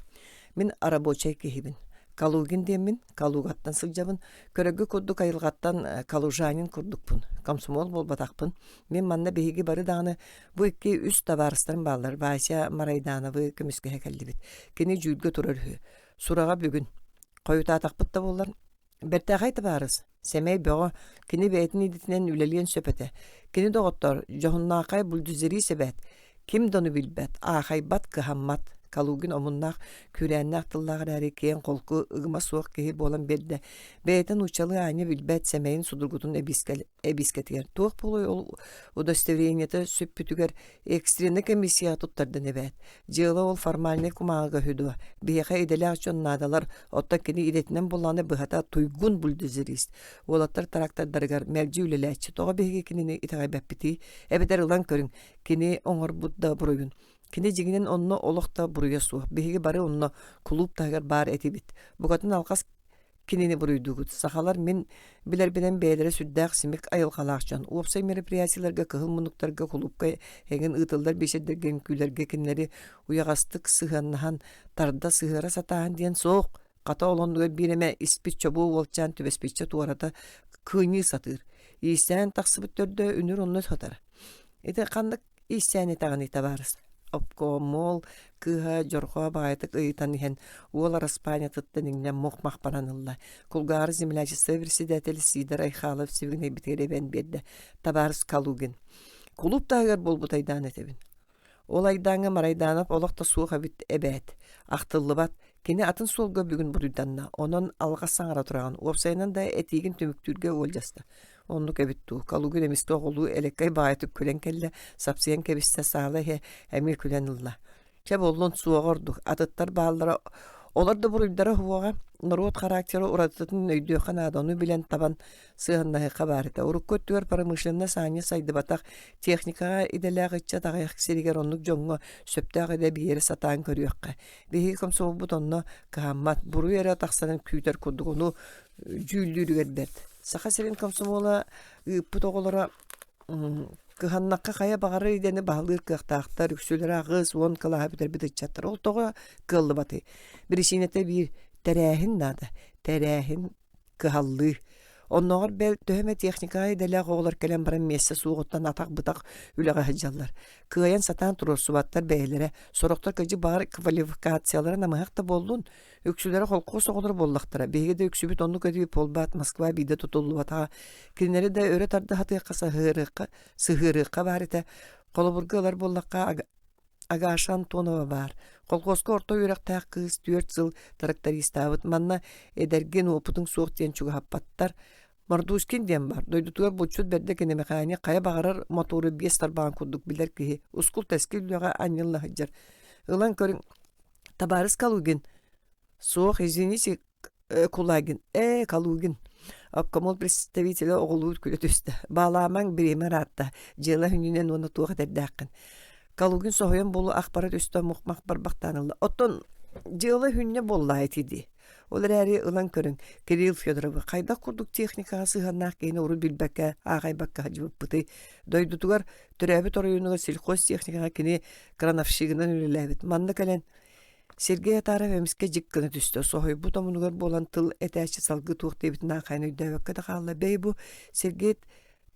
Мин рабочай киһибин. Калугин диэммин, Калугаттан сылдьабын. Көрөргө курдук айылҕаттан калужанин курдукпун. Комсомол буолбатахпын. Мин манна биһиги бары даҕаны бу икки-үс табаарыстарым бааллар. Вася Марайдановы көмүскэһэ кэллибит. Кини дьүүлгэ турар үһү. Сураҕа бүгүн. Хойутаатахпыт да буоллар, Бэртээхэй табаарыс, сэмэй бөҕө, кини бэйэтин идэтинэн үлэлиэн сөп этэ. Кини доҕоттоор, дьоһуннаахай бульдозерист эбээт. Ким да ону билбэт, аахайбат, кыһаммат. Калугин омуннаах, күүрээннээх тыллаах эрээри киэҥ-холку, ыгыма суох киһи буолан биэрдэ. Бэйэтэ нууччалыы аанньа билбэт, сэмэйин судургутун эбиискэтигэр туох буолуой ол удостоверениета сүппүтүгэр Экстреннэй комиссияҕа туттардын эбээт. Дьыала ол формальнай кумааҕыга үһү дуо? Биһиэхэ идэлээх дьон наадалар, оттон кини идэтинэн буллаҕына быһата туйгун бульдозерист. Уолаттар трактордарыгар мэлдьи үлэлээччи. Тоҕо биһиги кинини итэҕэйбэппитий? Эбэтэр ылан көрүҥ, кини оҥорбут да буруйун. Кини дьиҥинэн онно олох да буруйа суох. Биһиги бары онно кулууп таһыгар баар этибит. Букатын алҕас кинини буруйдуугут. Сахалар мин билэрбинэн бэйэлэрэ сүрдээх симик айылҕалаах дьон. Уопсай мероприятиеларга, кыһыл муннуктарга, кулуупка эҥин ыытыллар биэчэрдэргэ, үҥкүүлэргэ кинилэри уйаҕастык сыһыаннаһан, тарда сыһыара сатааһын диэн суох. Хата ол оннугар биир эмэ испит чобуо уолчаан түбэспиччэ туората кыынньыы сатыыр. Иистээн тахсыбыт төрдө үнүр онно сытар. Ити ханнык Иисээн этэҕиний табаарыс? Обкомол кыыһа дьорҕоо баҕайытык ыйытан иһэн, уол араспаанньатыттан иҥнэн мух-мах баран ылла. Кулгааҕар землячество председатель Сидор Айхалов сибигинэйбитигэр эбэн биэрдэ. Табаарыс Калугин. Кулууп таһыгар буолбут айдаан этэбин. Ол айдааҥҥа Марайдаанап олох да суох эбит эбээт. Ахтыллыбат. Кини атын суолга бүгүн буруйданна, онон алҕас саҥара тураҕын, уопсайынан да этиигин түмүктүүргэ уолдьаста. Оннук эбит дуу, Калугин эмискэ оҕолуу элэккэй баҕайытык күлэн кэллэ, сапсыйан кэбистэ, саала иһэ эмиэ күлэн ылла. Чэ буоллун, суоҕа ордук, атыттар бааллара олор да буруйдара уһуоҕа, норуот характера уратытын өйдүөххэ наада, ону билэн табан сыһыаннаһыахха баар этэ. Урукку өттүгэр промышленность аанньа сайдыбатах, техникаҕа идэлээх ыччат аҕыйах сиригэр оннук дьоҥҥо сөптөөх идэ биэрэ сатаан көрүөххэ. Биһиги комсомолбут онно кыһаммат, буруй эрэ тахсарын күүтэр курдук, ону дьүүллүүрүгэр бэрт. Саха сирин комсомола ыыппыт оҕолоро кыһаннахха хайа баҕарар идэни баһылыыр кыахтаахтар, үксүлэрэ 80 кылааһы бүтэрбит ыччаттар. Ол тоҕо кыаллыбатый? Биричиинэтэ биир тэрээһин наада. Тэрээһин кыһаллыы. Оннооҕор бэл төһө эмэ техникаҕа идэлээх оҕолор кэлэн баран миэстэ суоҕуттан атах-бытах үлэҕэ сылдьаллар. Кыайан сатаан туруорсубаттар бэйэлэрэ. Сорохтор кырдьык баҕар квалификациялара намыһах да буоллун, үксүлэрэ холкуос оҕолоро буоллахтара. Биһиги да үксүбүт оннук этии буолбаат Москва биирдэ тутуллубатаҕа. Кинилэри да өрө тарда сатыахха саһыарыахха, сыһыарыахха баар этэ. Холобурга ылар буоллахха Агаша Антонова баар. Колхуоска орто үөрэхтээх кыыс 4 сыл трактористаабыт. Манна эдэргин, уопутуҥ суох диэн чугаһаппаттар. Мордускин диэн баар. Дойдутугар булчут бэрдэ кини мэхээньик хайа баҕарар мотуору биэс тарбаҕын курдук билэр киһи. Ускул-тэскил үлэҕэ анньылла сылдьар. Ылан көрүҥ, табаарыс Калугин. Суох, извините, Кулагин, ээ, Калугин. Обкомол представителэ оҕолуур күлэ түстэ. Баалаамаҥ, бириэмэ ыраатта. Дьыала хүнүнэн уонна туох этэрдээххин. Калугин соһуйан буолуо ах бара түстэ, мух-мах барбахтаан ылла. Оттон дьыала хүнньэ буоллаа ити дии. Ол эрээри ылан көрүҥ, Кирилл Федоровы хайдах курдук техникаҕа сыһыаннаах киһини урут билбэккэ, аахайбакка сылдьыбыппытый. Дойдутугар, төрөөбүт оройуонугар сельхозтехникаҕа кини крановщигынан үлэлээбит. Манна кэлэн Сергей Атаров эмискэ дьик гына түстэ, соһуйбут омунугар буолан тыл этээччи салгыы туох диэбитин аахайан өйдөөбөккө да хаалла. Бэй бу Сергей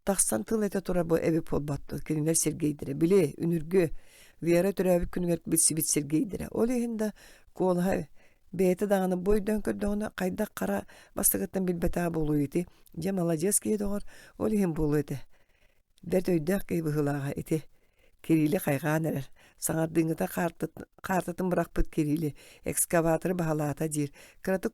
тахсан тыл этэ турар бу эбит буолбат дуо? Кинилэр Сергейдэрэ. Били, үнүргү Вера төрөөбүт күнүгэр билсибит Сергейдэрэ. Ол иһин да куолаһа бэйэтэ даҕаны бу өйдөөн көрдөҕүнэ хайдах хара бастакыттан билбэтэҕэ буолуой ити. Дьэ маладьыас киһи доҕор, ол иһин буолуо этэ. Бэрт өйдөөх киһи быһыылааҕа ити. Кириили хайҕаан эрэр, саҥардыыҥҥыта хаартытын бырахпыт Кириили экскаваторы баһылаата диир, кыратык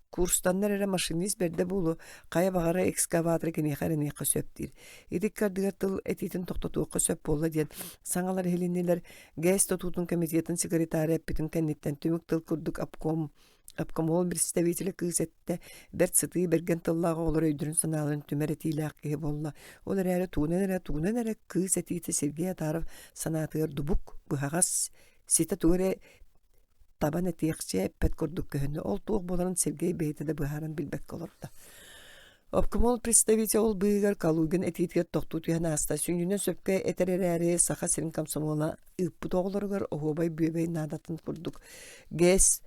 курстаннар эрэ машинист бэрдэ буолуо, хайа баҕарар экскаваторы киниэхэ эрэниэххэ сөп диир. Ити ыккардыгар тыл этиитин тохтотуохха сөп буолла диэн саҥалар иһилиннилэр, ГЭС тутуутун комитетын секретара эппитин кэнниттэн түмүк тыл курдук обком Обкомол представителэ кыыс эттэ, бэрт сытыы бэргэн тыллаах оҕолор өйдөрүн-санааларын түмэр этиилээх киһи буолла. Ол эрээри тугунан эрэ, тугунан эрэ кыыс этиитэ Сергей Атаров санаатыгар дубук, быһаҕас, ситэ тугу эрэ табан этиэхчэ эппэт курдук көһүннэ. Ол туох буоларын Сергей бэйэтэ да быһааран билбэккэ олордо. Обкомол представитель ол быыһыгар Калугин этиитигэр тохтуу түһэн ааста. Сүнньүнэн сөпкө этэр эрээри, Саха сирин комсомола ыыппыт оҕолоругар оһуобай бүөбэй наадатын курдук ГЭС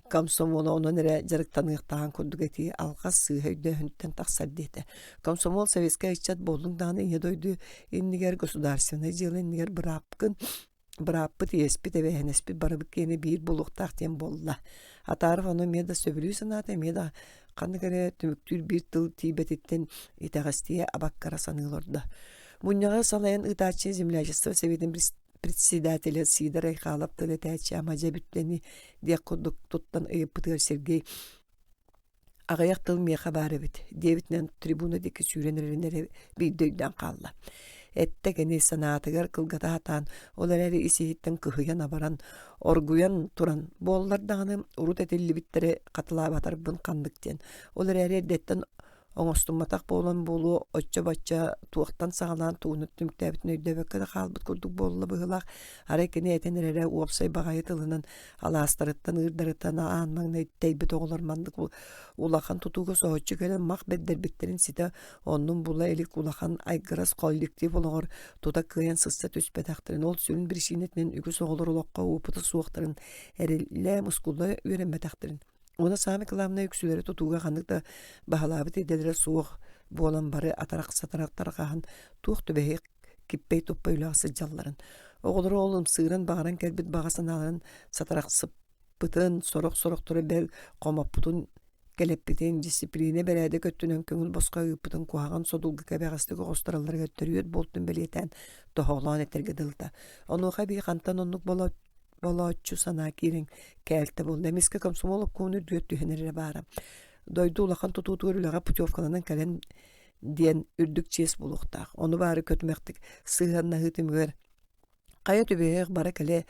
комсомола онон эрэ дьарыктаныахтааҕын курдук этии алҕас сыыһа өйдөөһүнтэн тахсар диэтэ. Комсомол советскай ыччат буоллуҥ даҕаны Ийэ дойду иннигэр государственнай дьыала иннигэр быраапкын бырааппыт, иэспит, эбээһинэспит барыбыт киэнэ биир буолуохтаах диэн буолла. Атаров ону эмиэ да сөбүлүү санаата, эмиэ да ханнык эрэ түмүктүүр биир тыл тиийбэтиттэн итэҕэстийэ абаккара саныы олордо. Мунньаҕы салайан ыытааччы землячество сэбиэтин председателэ Сидор Айхалов тыл этээччи ама дьэ бүттэни диэх курдук туттан ыйыппытыгар Сергей Аҕыйах тыл миэхэ баар эбит, диэбитинэн трибуна диэки сүүрэн эрэрин эрэ биирдэ өйдөөн хаалла. Эттэ кини санаатыгар кылгата сатаан, ол эрээри ис-иһиттэн кыһыйан-абаран, оргуйан туран, буоллар даҕаны урут этиллибиттэри хатылаабатарбын ханнык диэн. Ол эрээри эрдэттэн оҥостумматах буолан буолуо оччо-бачча туохтан саҕалаан тууну түмүктээбитин өйдөөбөккө да хаалбыт курдук буолла быһыылаах. Арай кини этэн эрэрэ уопсай баҕайы тылынан алаастарыттан ыырдарыттан аан маҥнай тэйбит оҕолор маннык улахан тутууга соһуччу кэлэн мах бэрдэрбиттэрин ситэ оннун була илик улахан айгырас коллектив олоҕор тута кыайан сыста түспэтэхтэрин ол сүрүн биричиинэтинэн үгүс оҕолор олоххо уопута суохтарын эриллэ мускулла үөрэммэтэхтэрин уонна саамай кылаабынай үксүлэрэ тутууга ханнык да баһылаабыт идэлэрэ суох буолан бары атарах-сатарах тарҕаһан туох түбэһиэх киппэй-туппай үлэҕэ сылдьалларын, оҕолоро ол ымсыыран баҕаран кэлбит баҕа санааларын сатарахсыппытын, сорох-сорохторо бэл хомоппутун кэлэппитин, дьиссипилиинэ бэрээдэк өттүнэн көҥүл босхо ыыппытын куһаҕан содулга кэбэҕэстик оҕустаралларыгар төрүөт буолтун бэлиэтээн тоһоҕолоон этэргэ дылыта. Онуоха эбии хантан оннук болооччу санаа киирэн кээлтэ буолла. Эмискэ комсомол обкомун үрдүгэр түһэн эрэрэ баара. Дойду улахан тутуутугар үлэҕэ путевкаланан кэлэн диэн үрдүк чиэс буолуохтаах. Ону баары көтүмэхтик сыһыаннаһыы түмүгэр хайа түбэһиэх бара-кэлэ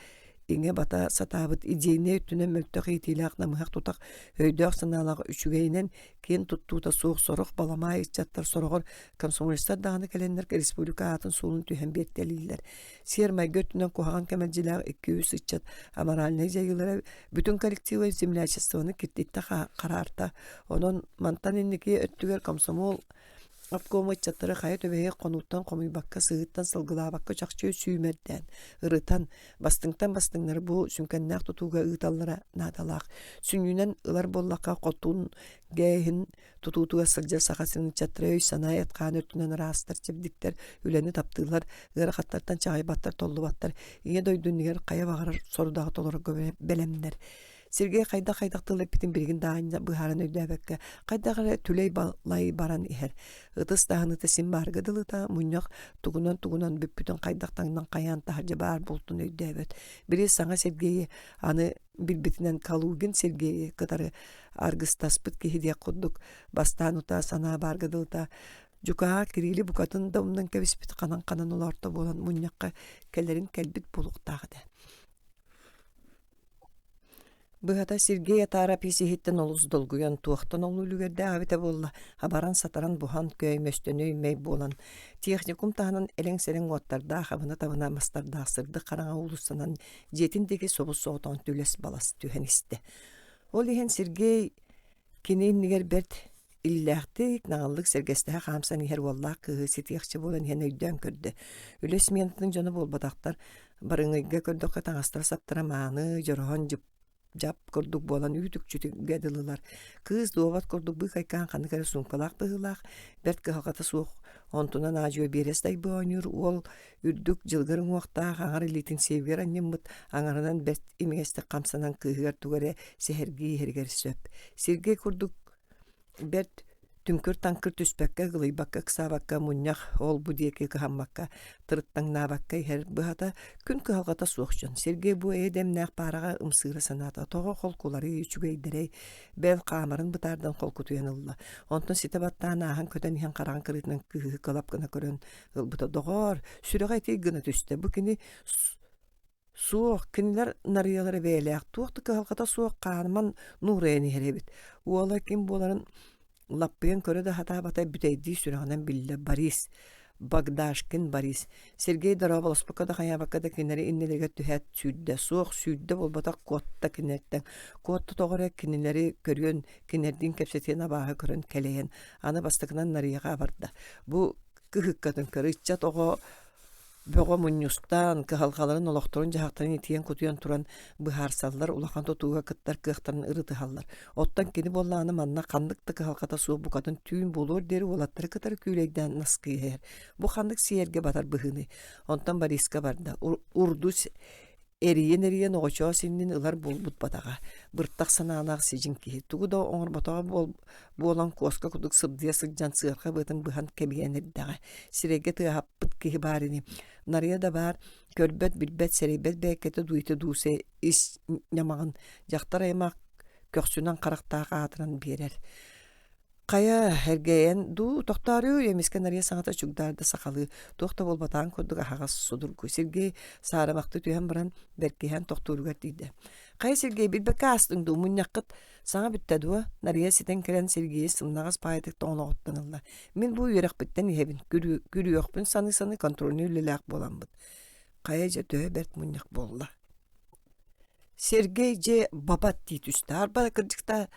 иҥэ-бата сатаабыт идейнэй өттүнэн мөлтөх иитиилээх намыһах тутах өйдөөх-санаалаах үчүгэйинэн киэн туттуута суох сорох баламаай ыччаттар сороҕор комсомолецтар даҕаны кэлэннэр республика аатын-суолун түһэн биэртэлииллэр. Сиэр-майгы өттүнэн куһаҕан кэмэлдьилээх икки-үс ыччат аморальнай дьайыылара бүтүн коллективы землячествоны киртиттэ хараарта. Онон мантан инники өттүгэр комсомол обкома ыччаттары хайа түбэһиэх хонууттан хомуйбакка, сыһыыттан сылгылаабакка чахчы сүүмэрдээн, ырытан, бастыҥтан бастыҥнары бу сүҥкэннээх тутууга ыыталлара наадалаах. Сүнньүнэн ылар буоллахха, хотун гээһин тутуутугар сылдьар саха сирин ыччаттара өй-санаа эт-хаан өттүнэн ыраастар, чэбдиктэр, үлэни таптыыллар, ыарахаттартан чаҕыйбаттар, толлубаттар, Ийэ дойду иннигэр хайа баҕарар сорудаҕы толорорго бэлэмнэр. Сергей хайдах-хайдах тыл эппитин билигин да аанньа быһааран өйдөөбөккө, хайдах эрэ түлэй-балай баран иһэр. Ытыс таһыныыта син баарга дылыта, мунньах тугунан-тугунан бүппүтүн хайдах таҥнан хайаан таһырдьа баар буолтун өйдөөбөт. Били саҥа Сергейи аны билбитинэн Калугин Сергейи кытары аргыстаспыт киһи диэх курдук бастаан утаа санаа баарга дылыта дьукаа Кирилли букатын да умнан кэбиспит ханан-ханан олоорто буолан мунньахха кэлэрин кэлбит буолуохтаах этэ. Быһата Сергей Атаарап ис-иһиттэн олус долгуйан туохтан ол үлүгэрдээх эбитэ буолла, абаран-сатаран буһан көймөстөнүй мэй буолан, техникум таһынан элэҥ-сэлэҥ уоттардаах абына-табына мастардаах сырдык хараҥа уулуссанан дьиэтин диэки собус-соҕотоҕун түлэс-балас түһэн истэ. Ол иһэн Сергей кини иннигэр бэрт иллээхтик, наҕыллык сэргэстэһэ хаамсан иһэр уоллаах кыыһы ситиэхчэ буолан иһэн өйдөөн көрдө. Үлэ сменатын дьоно буолбатахтар, барыҥыйга көрдөххө таҥастара-саптара мааны, дьороһон дьап курдук буолан үүт-үкчүтүгэ дылылар. Кыыс дуобат курдук быыкайкаан ханнык эрэ суумкалаах быһыылаах, бэрт кыһалҕата суох, онтунан аадьуо биэрэс дайбы оонньуур уол үрдүк дьылгыр уҥуохтаах аҥар илиитин сиэбигэр анньыммыт, аҥарынан бэрт имигэстик хамсанан кыыһыгар тугу эрэ сэһэргии иһэригэр сөп. Сергей курдук бэрт түҥкүр-таҥкыр түспэккэ, ыгылыйбакка, ыксаабакка мунньах ол-бу диэки кыһаммакка, тырыттаҥнаабакка иһэр быһата күн кыһалҕата суох дьон. Сергей бу эйэ-дэмнээх паараҕа ымсыыра санаата, тоҕо холкуларый, үчүгэйдэрэй, бэл хаамарын бытаардан холкутуйан ылла. Онтон ситэ баттаан ааһан көтөн иһэн хараҕын кырыытынан кыыһы кылап гына көрөн ылбыта. Доҕоор, сүрэҕэ итий гына түстэ. Бу кини Суох, кинилэр нарыйалара бэйэлээх, туох да кыһалҕата суох хааныман нуурайан иһэр эбит. Уола ким буоларын лаппыйан көрө да сатаабата бүтэйдии сүрэҕинэн биллэ Борис. Богдашкин Борис. Сергей дорооболоспокко да хайаабакка да кинилэри иннилэригэр түһээт сүүрдэ. Суох, сүүрдэ буолбатах, куотта кинилэртэн. Куотта тоҕо эрэ кинилэри көрүөн, кинилэрдиин кэпсэтиэн абааһы көрөн кэлэйэн, аны бастакынан Нарыйаҕа абарда. Бу кыһыккатын көр, ыччат оҕо бөҕө мунньустан, кыһалҕаларын, олохторун-дьаһахтарын итийэн-кутуйан туран быһаарсаллар, улахан тутууга кыттар кыахтарын ырытыһаллар. Оттон кини буоллаҕына манна ханнык да кыһалҕата суох букатын түүн буолуор диэри уолаттары кытары күүлэйдээн наскыы иһэр. Бу ханнык сиэргэ батар быһыыный? Онтон Бориска барда. Урдус эрийэн-эрийэн оҕочоос иннин ылар буолбут батаҕа. Быртах санаалаах сидьиҥ киһи тугу да оҥорботоҕо буолан куоска курдук сыбдыйа сылдьан сыарҕа быатын быһан кэбиһэн эрдэҕэ. Сирэйгэ тыаһаппыт киһи баар ини. Нарыйа да баар, көрбөт, билбэт, сэрэйбэт бэйэккэтэ дуу ити дуу ис ньамаҕын дьахтар аймах көхсүнэн харахтаах аатыран биэрэр. Хайа, эргэйэн дуу, тохтооруй, эмискэ Нарыйа саҥата чугдаарда сахалыы, туох да буолбатаҕын курдук аһаҕас судургу. Сергей саарабахтыы түһэн баран, бэркиһээн тохтууругар тиийдэ. Хайа, Сергей, билбэккэ аастыҥ дуу, мунньаххыт саҥа бүттэ дуо? Нарыйа ситэн кэлэн Сергейи сымнаҕас баайытык тоҥолоҕуттан ылла. Мин бу үөрэхпиттэн иһэбин, күрүөхпүн саныы-саныы контрольнай үлэлээх буоламмыт. Хайа дьэ төһө бэрт мунньах буолла. Сергей дьэ бабат дии түстэ. Арба кырдьыкта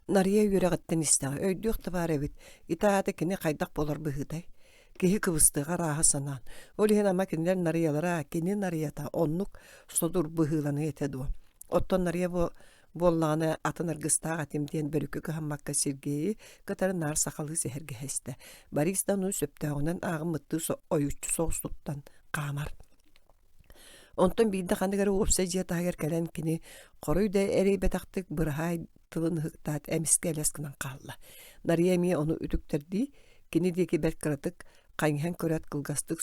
Нарыйа үөрэҕиттэн истэҕэ, өйдүөх да баар эбит, ити аата кини хайдах буолар быһыытай? Киһи кыбыстыаҕа арааһа санаан. Ол иһин ама кинилэр Нарыйалара, кини Нарыйата оннук содур быһыыланыа этэ дуо? Оттон Нарыйа бу буоллаҕына атын аргыстаах этим диэн бөрүкү кыһаммакка Сергейи кытары наар сахалыы сэһэргэһэ истэ. Борис да ону сөптөөҕүнэн ааҕыммыттыы ойуччу соҕус туттан хаамар. Онтон биирдэ ханнык эрэ уопсай дьиэ таһыгар кэлэн кини хоруй да эрэйбэтэхтик быраһаай тылын ыһыктаат эмискэ элэс гынан хаалла. Нарыйа эмиэ ону үтүктэрдии, кини диэки бэрт кыратык хайыһан көрөөт кылгастык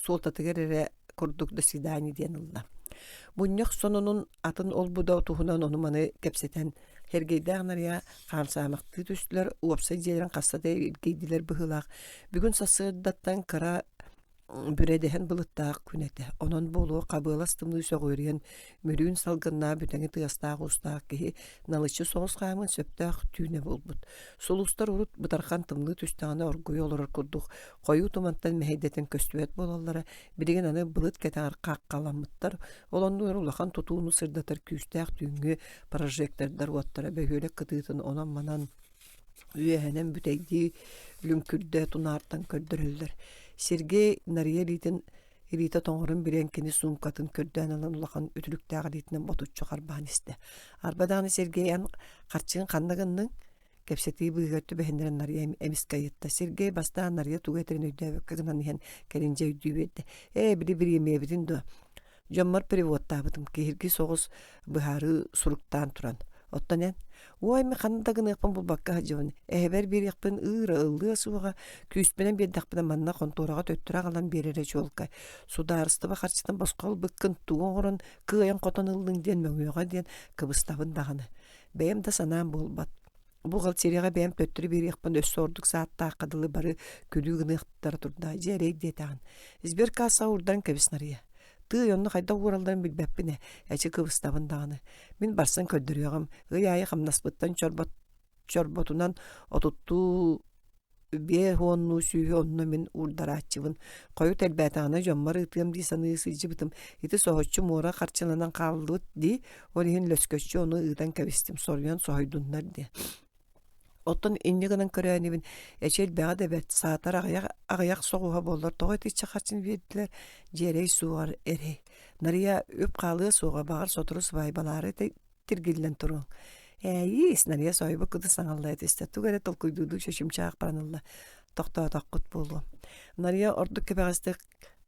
суолтатыгар эрэ курдук до свидания диэн ылла. Мунньах сонунун атын ол-бу да туһунан ону-маны кэпсэтэн Сергейдээх Нарыйа хаамсаамахтыы түстүлэр, уопсай дьиэлэрин хаста да илгийдилэр быһыылаах. Бүгүн сарсыардаттан кыра Бүрэдэһэн былыттаах күн этэ, онон буолуо хабыалас тымныы сөҕүөрүйэн, мүрүүн салгыннаах бүтэҥи тыастаах-уустаах киһи налыччы соҕус хаамыан сөптөөх түүнэ буолбут. Сулустар урут бытархан тымныы түстэҕинэ оргуйа олорор курдук хойуу тумантан мэһэйдэтэн көстүбэт буолаллара, билигин аны былыт кэтэҕэр хаххаламмыттар, ол оннугар улахан тутууну сырдатар күүстээх түүҥҥү прожектордар уоттара бөһүөлэк кытыытын онон-манан Үөһэнэн бүтэйдии лүҥкүрдэ тунаартан көрдөрөллөр. Сергей Нарыйа илиитин илиитэ тоҥорун билэн кини суумкатын көрдөөн ылан улахан үтүлүктээх илиитинэн ботуччу харбаан истэ. Арба даҕаны Сергей эн харчыгын ханна гынныҥ? Кэпсэтии быыһыгар түбэһиннэрэн Нарыйа эмискэ ыйытта. Сергей бастаан Нарыйа тугу этэрин өйдөөбөккө гынан иһэн кэлин дьэ өйдүү биэрдэ. Ээ, били бириэмийэбитин дуо? Дьоммор переводтаабытым, киһиргии соҕус быһаарыы суруктаан туран. Оттон эн, уой мин ханна да гыныахпын булбакка сылдьабын, эһэбэр биэриэхпин ыыра ыллыа суоҕа, күүспүнэн биэрдэхпинэ манна хонтуораҕа төттөрү аҕалан биэрэрэ чуолкай. Судаарыстыба харчытын босхо ылбыккын тугу оҥорон кыайан-хотон ыллыҥ диэн мөҥүөҕэ диэн кыбыстабын даҕаны. Бэйэм да санаам буолбат. Бухгалтерияҕа бэйэм төттөрү биэриэхпин өссө ордук сааттаахха дылы бары күлүү гыныахтара турда. Дьэ эрэй диэтэҕин. Сберкассаҕа уурдаран кэбис Нарыйа. Тыый, онно хайдах ууралларын билбэппин ээ, эчи кыбыстабын даҕаны. Мин барсан көрдөрүөҕүм. Ый аайы хамнаспыттан чорботунан отуттуу биэ уоннуу сүүһү онно мин уурдарааччыбын. Хойут элбээтэҕинэ дьоммор ыытыам дии саныы сылдьыбытым. Ити соһуччу муора харчыланан хааллыбыт дии, ол иһин лөскөччү ону ыытан кэбистим, соруйан соһуйдуннар диэн. Оттон инньэ гынан көрөөнүбүн эчи элбэҕэ да бэрт, саатар аҕыйах аҕыйах соҕуһа буоллар тоҕо итиччэ харчыны биэрдилэр, дьиэрэй суоҕар эрэй. Нарыйа үп хаалыа суоҕа, баҕар сотору сыбаайбалаары тиргиллэн туруоҥ. Ээйиис, Нарыйа соһуйбут кытыы саҥаллайа түстэ, тугу эрэ толкуйдуурдуу чочумчаах баран ылла. Тохтоотоххут буолуо. Нарыйа ордук кэбэҕэстик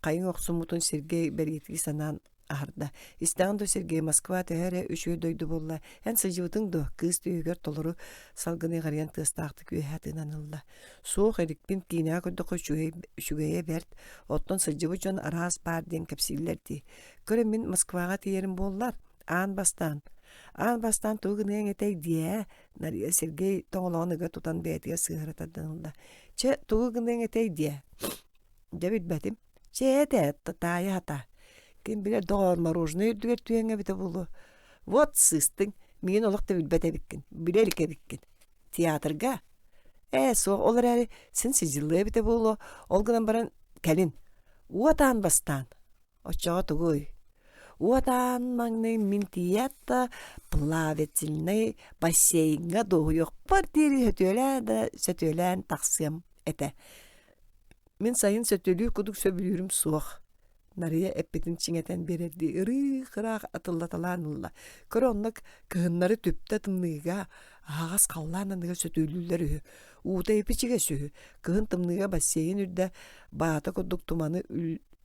хайыҥ охсуммутун Сергей бэлиэтии санаан аһарда. Истэҕин дуо, Сергей, Москва төһө эрэ үчүгэй дойду буолла. Эн сылдьыбытыҥ дуо? Кыыс түөһүгэр толору салгыны иҕарыйан тыастаахтык үөһэ тыынан ылла. Суох иликпин, киинэҕэ көрдөххө үчүгэй, үчүгэйэ бэрт. Оттон сылдьыбыт дьон араас баар диэн кэпсииллэр дии. Көрө мин Москваҕа тиийэрим буоллар, Аан бастаан Аан бастаан тугу гыныаҥ этэй диэ Нарыйа Сергей тоҥолоҕун ыга тутан бэйэтигэр сыһыара тардан ылла. Чэ, тугу гыныаҥ этэй диэ Дьэ билбэтим. Чэ этэ, таайа сатаа. Ким билэр доҕоор мороженое үрдүгэр түһүөҥ эбитэ буолуо. Вот сыыстыҥ, миигин олох да билбэт эбиккин, билэ илик эбиккин. Театрга? Ээ, суох, ол эрээри син сидьиллиэ эбитэ буолуо. Ол гынан баран. Кэлин, уот аан бастаан, оччоҕо тугуй? Уот аан маҥнай мин тиийээт да плавательнай бассейҥҥа дуоһуйуохпар диэри сөтүөлээн да сөтүөлээн тахсыам этэ. Мин сайын сөтүөлүүр курдук сөбүлүүрүм суох. Нарыйа эппитин чиҥэтэн биэрэрдии ырыых-ыраах атыллаталаан ылла. Көрө оннук кыһыннары түптэ тымныыга аһаҕас халлаан анныгар сөтүөлүүллэр үһү. Уута ипичигэс үһү. Кыһын тымныыга бассейн үрдэ баата курдук туманы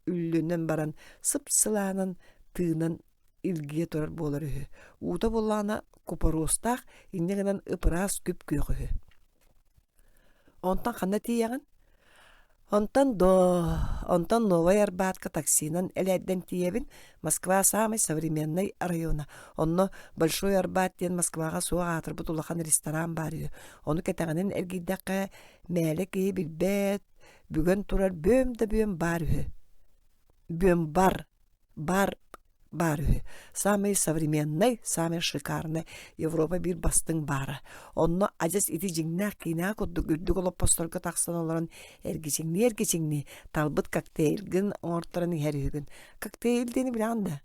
үллүнэн баран сып-сылаанан тыынан илгийэ турар буолар үһү. Уута буоллаҕына купоруостаах, инньэ гынан ып-ыраас күп-күөх үһү. Онтон ханна тиийэҕин? Онтон доо, онтон Новай Арбатка таксинан элээрдэн тиийэбин. Москва саамай современнай района. Онно Большой Арбат диэн Москваҕа суох аатырбыт улахан ресторан баар үһү. Ону кэтэҕинэн эргийдэххэ, мээлэ киһи билбэт, бүгэн турар бүөм да бүөм баар үһү. Бүөм бар бар баар үһү. Самый современный, самый шикарный Европа биир бастыҥ баара. Онно адьас ити дьиҥнээх киинэҕэ курдук үрдүк олоппосторго тахсан олорон эргичиҥнии-эргичиҥнии талбыт коктейльгын оҥорторон иһэр үһүгүн. Коктейль диэни билэҕин да?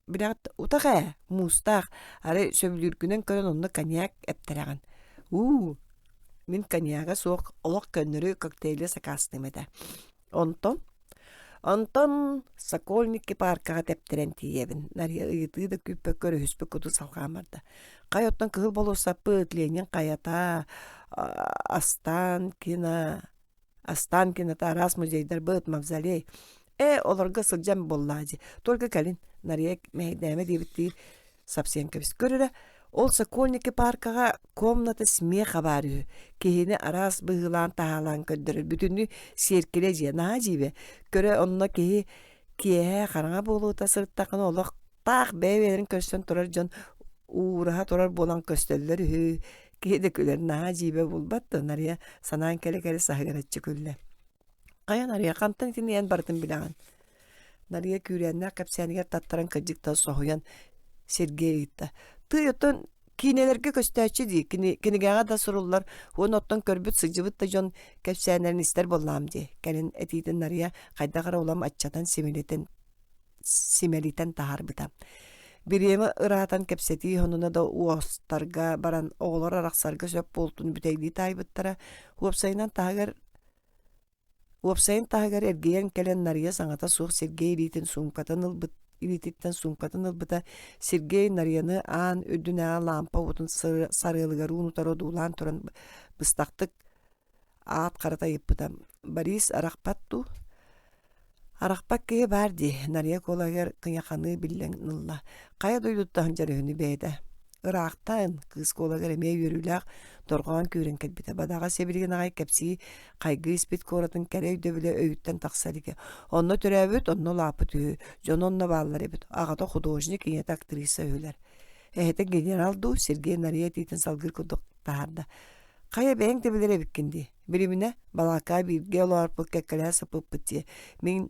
Билэҕит утах ээ, муустаах. Арай сөбүлүүргүнэн көрөн онно коньяк эптэрэҕин. Уу, мин коньяга суох олох көннөрү коктейли сакаастыым этэ. Онтон Онтон Сокольники пааркаҕа тэптэрэн тиийэбин. Нарыйа ыйытыы да күүппэккэ өрүһүспүт курдук салҕаан барда. Хайа оттон Кыһыл болуоссаппыт, Ленин хайата, Останкино, Останкинота араас музейдарбыт, мавзолей. Ээ, олорго сылдьан буоллаа дии. Только кэлин, Нарыйа мэһэйдээмэ диэбиттии сапсыйан кэбис. Көр эрэ, ол Сокольники пааркаҕа комната смеха баар үһү. Киһини араас быһыылаан-таһаалаан көрдөрөр. Бүтүннүү сиэркилэ дьиэ, наһаа дьиибэ. Көрө онно киһи киэһэ хараҥа буолуута сырыттаххына олох таах бэйэ-бэйэлэрин көрсөн турар дьон уураһа турар буолан көстөллөр үһү. Киһи да күлэр, наһаа дьиибэ булбат да, Нарыйа санаан кэлэ-кэлэ саһыгыраччы күллэ. Хайа Нарыйа, хантан итини эн барытын билэҕин? Нарыйа күүрээннээх кэпсээнигэр таттаран кырдьык да соһуйан Сергей ыйытта. Тыый оттон киинэлэргэ көстөөччү дии, кини, кинигэҕэ да суруллар уонна оттон көрбүт сылдьыбыт да дьон кэпсээннэрин истэр буоллаҕым дии. Кэлин этиитин Нарыйа хайдах эрэ улам аччатан симэлитэн симэлитэн таһаарбыта. Бириэмэ ыраатан кэпсэтии сонуна да уостарга баран оҕолор арахсарга сөп буолтун бүтэйдии таайбыттара. Уопсайынан таһыгар Уопсайын таһыгар эргийэн кэлэн Нарыйа саҥата суох Сергей илиитин суумкатын ылбыт илиититтэн суумкатын ылбыта Сергей Нарыйаны аан үрдүнээҕи лаампа уотун сарыалыгар уун-утары одуулаан туран быстахтык аат харата ыйыппыта Борис арахпат дуу Арахпат киһи баар дии, Нарыйа куолаһыгар кыйаханыы биллэн ылла. Хайа дойдуттан сылдьар үһүнүй бэйэтэ? Ыраахтан, кыыс куолаһыгар эмиэ үөрүүлээх дорҕоон күүрэн кэлбитэ. Бадаҕа сибилигин аҕай кэпсии, хайгыы испит куоратын кэрэ өйдөбүлэ өйүттэн тахса илигэ. Онно төрөөбүт, онно улааппыт үһү. Дьоно онно бааллар эбит. Аҕата художник, ийэтэ актриса үһүлэр. Эһэтэ генерал дуу, Сергей Нарыйа этиитин салгыыр курдук таһаарда. Хайа бэйэҥ да билэр эбиккин дии. Билиминэ, балаакка бииргэ олоорпут кэккэлэһэ сыппыппыт дии. Мин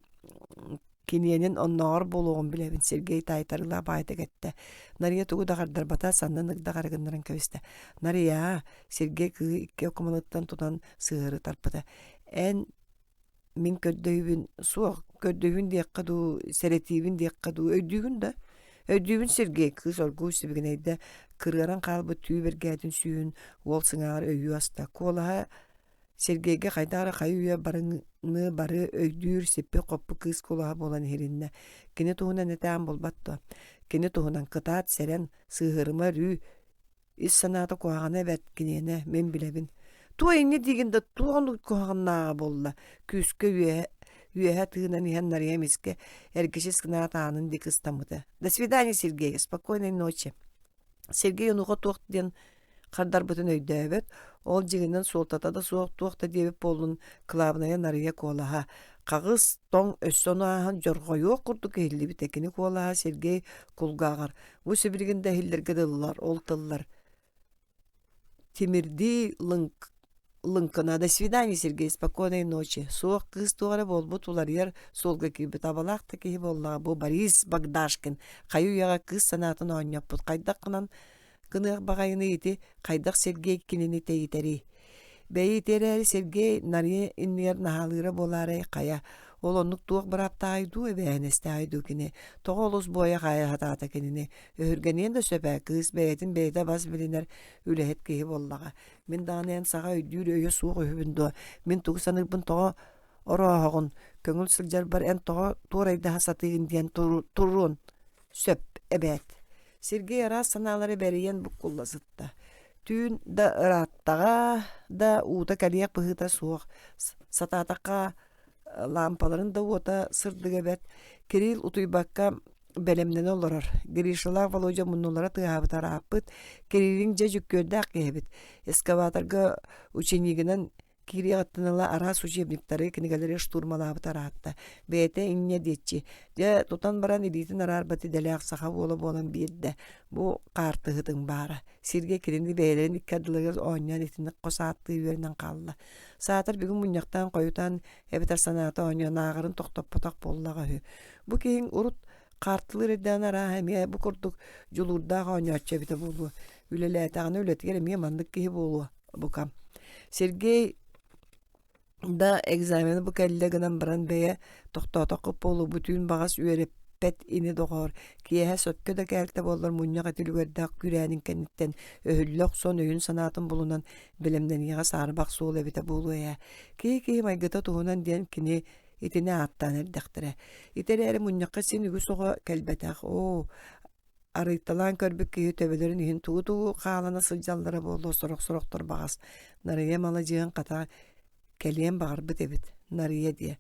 киниэнин оннооҕор буолуоҕун билэбин, Сергей таайтарыылаах баҕайытык эттэ. Нарыйа тугу да хардарбата, саннын ыгдаҕары гыннаран кэбистэ. Нарыйаа, Сергей кыыһы икки окумалыттан тутан сыһыары тарпыта. Эн мин көрдөһүүбүн суох, көрдөһүүн диэххэ дуу, сэрэтиибин диэххэ дуу, өйдүүгүн да? Өйдүүбүн Сергей, кыыс оргууй сибигинэйдэ, кырыаран хаалбыт түү бэргээтин сүүһүн уол сыҥааҕар өйүү аста. Куолаһа Сергейгэ хайдах эрэ хайы-үйэ барыҥны бары өйдүүр, сиппит-хоппут кыыс куолаһа буолан иһилиннэ. Кини туһунан этээн буолбат дуо? Кини туһунан кытаат, сэрэн, сыыһырыма өрүү Ис санаата куһаҕана эбээт киниэнэ, мин билэбин. Туой инньэ диигин да туох оннук куһаҕаннааҕа буолла, күүскэ үөһэ үөһэ тыынан иһэн Нарыйа эмискэ эргичис гынаат аанын диэки ыстаммыта. До свидания, Сергей, спокойной ночи. Сергей онуоха туох диэн хардарбытын өйдөөбөт, ол дьиҥинэн суолтата да суох туох да диэбит буоллун, кылаабынайа Нарыйа куолаһа. Хаҕыс, тоҥ өссө ону ааһан дьорҕойуох курдук иһиллибитэ. Кини куолаһа Сергей кулгааҕар Бу сибилигин да иһиллэргэ дылылар, ол тыллар тимирдии лыҥк лыҥкына «До свидания, Сергей, спокойной ночи» суох кыыс туох эрэ буолбут уларыйар суолга киирбит абалаах да киһи буоллаҕа бу Борис Богдашкин хайы-үйэҕэ кыыс санаатын оонньоппут хайдах гынан гыныах баҕайыный ити хайдах Сергей кинини тэйитэрий? Бэйи ити эрээри Сергей Нарыйа иннигэр наһаалыыра буолаарай хайа, ол оннук туох бырааптааҕый дуу, эбээһинэстээҕий дуу кини? Тоҕо олус буойа-хаайа сатаата кинини? Өһүргэниэн да сөп ээ, кыыс бэйэтин бэйэтэ бас билинэр үлэһит киһи буоллаҕа. Мин даҕаны эн саҕа өйдүүр өйө суох үһүбүн дуо? Мин тугу саныырбын тоҕо орооһоҕун, көҥүл сылдьарбар эн тоҕо туорайдаһа сатыыгын диэн туруон сөп эбээт. Сергей араас санаалары бэрийэн буккулла сытта. Түүн да ырааттаҕа да уута кэлиэх быһыыта суох. Сатаатахха лаампаларын да уота сырдыга бэрт. Кирилл утуйбакка бэлэмнэнэ олорор. Гришалаах Володя муннулара тыаһаабыта ырааппыт. Кириллиҥ дьэ дьүккүөрдээх киһи эбит. Эскаваторга ученигынан Киириэҕиттэн ыла араас учебниктары, кинигэлэри штурмалаабыта ыраатта. Бэйэтэ инньэ диэччи. Дьэ, тутан баран илиитин араарбат идэлээх саха уола буолан биэрдэ. Бу хаартыһытыҥ баара. Сиргэ кинини бэйэлэрин икки ардыларыгар оонньоон итинник хос ааттыы үөрэнэн хаалла. Саатар бүгүн мунньахтаан хойутаан эбэтэр санаата оонньоон ааҕарын тохтоппотох буоллаҕа үһү. Бу киһиҥ урут хаартылыыр эрдэҕинэ арааһа эмиэ бу курдук дьулуурдаах оонньооччу эбитэ буолуо. Үлэлээтэҕинэ үлэтигэр эмиэ маннык киһи буолуо бука. Сергей да экзамены бу кэллэ гынан баран бэйэ тохтоотоххо буолуо бу түүн баҕас үөрэппэт ини доҕоор киэһэ сөпкө да кээлтэ буоллар мунньах этилүгэрдээх күүрээнин кэнниттэн өһүллэ охсон өйүн-санаатын булунан бэлэмнэниэҕэ саарбах суол эбитэ буолуо ээ. Киһи-киһи майгыта туһунан диэн кини итини ааттаан эрдэхтэрэ. Ити эрээри мунньахха син үгүс оҕо кэлбэтэх. Оо, арыйталаан көрбүт киһи төбөлөрүн иһин тугу-тугу хаалана сылдьаллара буолуо сорох-сорохтор баҕас Нарыйа маладьыаһын хата кэлиэн баҕарбыт эбит Нарыйа диэ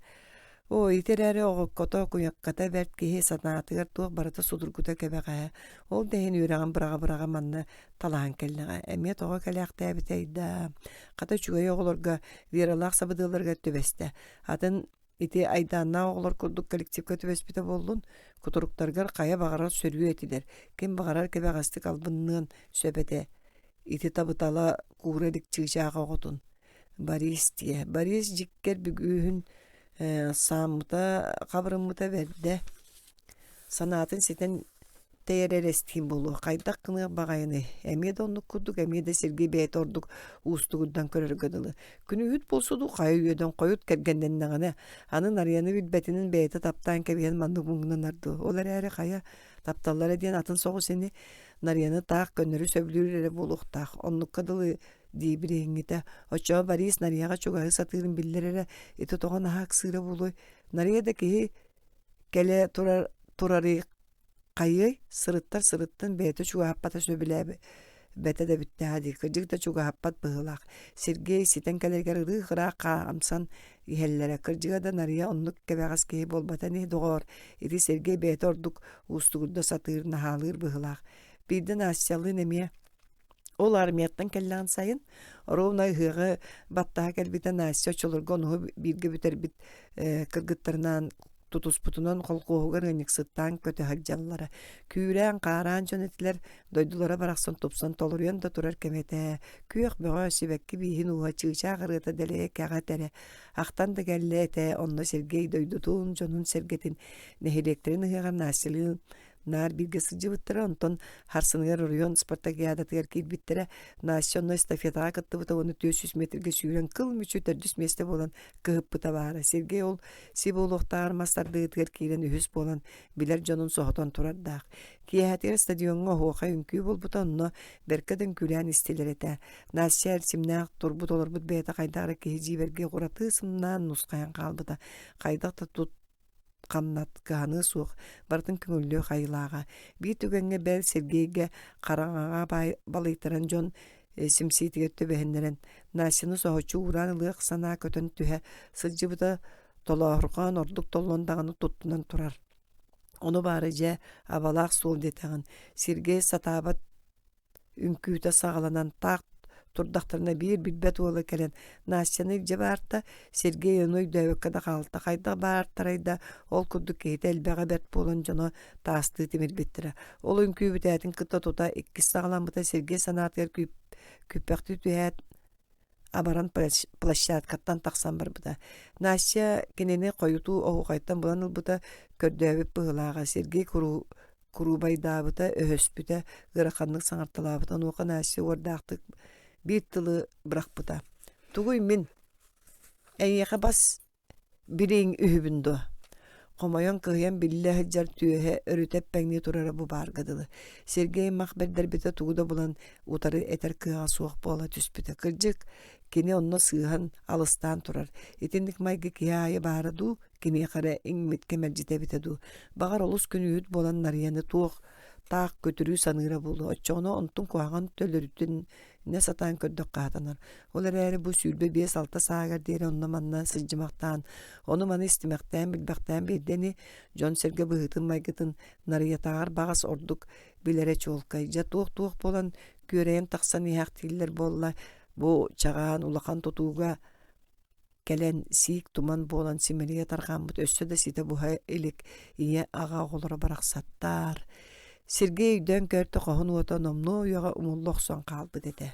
Оо, ити эрээри оҕоккото, куйаххата бэрт киһи санаатыгар туох барыта судургута кэбэҕэһэ. Ол да иһин үөрэҕин быраҕа-быраҕа манна талаһан кэллэҕэ. Эмиэ тоҕо кэлээхтээбитэй даа. Хата үчүгэй оҕолорго Вералаах сабыдыалларыгар түбэстэ. Атын ити айдааннаах оҕолор курдук коллективка түбэспитэ буоллун, кутуруктарыгар хайа баҕарар сөрүө этилэр, ким баҕарар кэбэҕэстик албынныан сөп этэ. Ити табытала куура илик чыычаах оҕотун. Борис диэ. Борис дьиккэр бүгүүһүн сааммыта, хабырыммыта бэрдэ. Санаатын ситэн тэйэр эрэстиин буолуо, хайдах гыныах баҕайыный, эмиэ да оннук курдук, эмиэ да Сергей бэйэтэ ордук уустугурдан көрөргө дылы. Күнүүһүт буолсу дуу, хайа үөдэн хойут кэргэннэннэҕинэ, аны Нарыйаны билбэтинэн бэйэтэ таптаан кэбиһэн маннык муҥнанар дуу. Ол эрээри хайа, тапталлара диэн атын соҕус ини, Нарыйаны таах көннөрү сөбүлүүр эрэ буолуохтаах, оннукка дылы дии билиһиҥҥитэ. Оччоҕо Борис Нарыйаҕа чугаһыы сатыырын биллэр эрэ, ити тоҕо наһаа ыксыыра буолуой? Нарыйа да киһи кэлэ турар турарый Хайыай, сырыттар сырыттын, бэйэтэ чугаһаппата сөбүлээбэтэ да бүттэҕэ дии, кырдьык да чугаһаппат быһыылаах. Сергей ситэн кэлэригэр ырыых-ыраах хаамсан иһэллэрэ. Кырдьыга да Нарыйа оннук кэбэҕэс киһи буолбата ини, доҕоор, ити Сергей бэйэтэ ордук уустугурда сатыыр, наһаалыыр быһыылаах. Биирдэ Настялыын эмиэ ол армияттан кэллэҕин сайын ровно ыһыаҕы баттаһа кэлбитэ Настя оччолорго онуһу бииргэ бүтэрбит кыргыттарынаан тутуспутунан холкуоһугар ыанньыксыттаан көтө сылдьаллара. Күүрээн-хаараан дьон этилэр, дойдулара барахсан тупсан толоруйан да турар кэмэ этэ. Күөх бөҕө, сибэкки бииһин ууһа, чыычаах ырыата дэлэйэ кэҕэ этэрэ. Ахтан да кэллэ этэ, онно Сергей дойдутун, дьонун-сэргэтин, нэһилиэктэрин ыһыаҕар Настялыын наар бииргэ сылдьыбыттара, онтон харсыныгар оройуон спартакиадатыгар киирбиттэрэ. Настя онно эстафетаҕа кыттыбыта уонна 400 метргэ сүүрэн кыл мүччү төрдүс миэстэ буолан кыһыппыта баара. Сергей ол си буолуохтааҕар мас тардыытыгар киирэн үһүс буолан билэр дьонун соһутан турардаах. Киэһэтигэр стадиоҥҥа оһуохай үҥкүү буолбута, онно бэркэ да үҥкүүлээн истилэр этэ. Настя эрчимнээх турбут-олорбут бэйэтэ хайдах эрэ киһи дьиибэргэ куратыы сымнаан нусхайан хаалбыта. Хайдах да тут хамнат, кыһаныа суох, барытын көҥүллүөх айылааҕа. Биир түгэҥҥэ бэл Сергейгэ хараҥаҕа балыйтаран дьон симсиитигэр түбэһиннэрэн Настяны соһуччу уураан ылыах санаа көтөн түһэ сылдьыбыта толооһурҕаан ордук толлон даҕаны туттунан турар. Ону баара дьэ абалаах суол диэтэҕин Сергей сатаабат үҥкүүтэ саҕаланан таах турдахтарына биир билбэт уола кэлэн Настяны илдьэ баарта, Сергей ону өйдөөбөккө да хаалта, хайдах баартарай да ол курдук киһитэ элбэҕэ бэрт буолан дьоно таастыы тимирбиттэрэ. Ол үҥкүү бүтээтин кытта тута иккис саҕаламмыта Сергей санаатыгар күүппэхтии түһээт абаран площадкаттан тахсан барбыта. Настя кинини хойутуу оһуохайтан булан ылбыта, көрдөөбүт быһыылааҕа. Сергей куруубайдаабыта, өһөспүтэ, ыараханнык саҥарталаабыта. Онуоха Настя уордаахтык биир тылы бырахпыта. Тугуй мин? Эйиэхэ бас билиҥ үһүбүн дуо? Хомойон кыһыйан биллэ сылдьар түөһэ өрүтэ эппэҥнии турара бу баарга дылы. Сергей мах бэрдэрбитэ тугу да булан утары этэр кыаҕа суох буола түспүтэ. Кырдьык, кини онно сыыһан, алыстаан турар. Итинник майгы киһи аайы баара дуу, киниэхэ эрэ иҥмит кэмэлдьитэ эбитэ дуу. Баҕар олус күнүүһүт буолан Нарыйаны туох таах көтүрүү саныыра буолуо. Оччоҕуна онтун куһаҕан төлөрүтүн иннэ сатаан көрдөххө сатанар. Ол эрээри бу 25-6 сааһыгар диэри онно-манна сылдьымахтаан, ону-маны истимэхтээн, билбэхтээн биэрдэ ини, дьон-сэргэ быһыытын-майгытын Нарыйатааҕар баҕас ордук билэрэ чуолкай. Дьэ туох-туох буолан күөрэйэн тахсан иһээхтииллэр буолла, бу чаҕаан улахан тутууга кэлэн сиик туман буолан симэлийэ тарҕаммыт өссө да ситэ буһа илик ийэ аҕа оҕолоро барахсаттар. Сергей өйдөөн көртө хоһун уота номнуо уйаҕа умулла охсон хаалбыт этэ.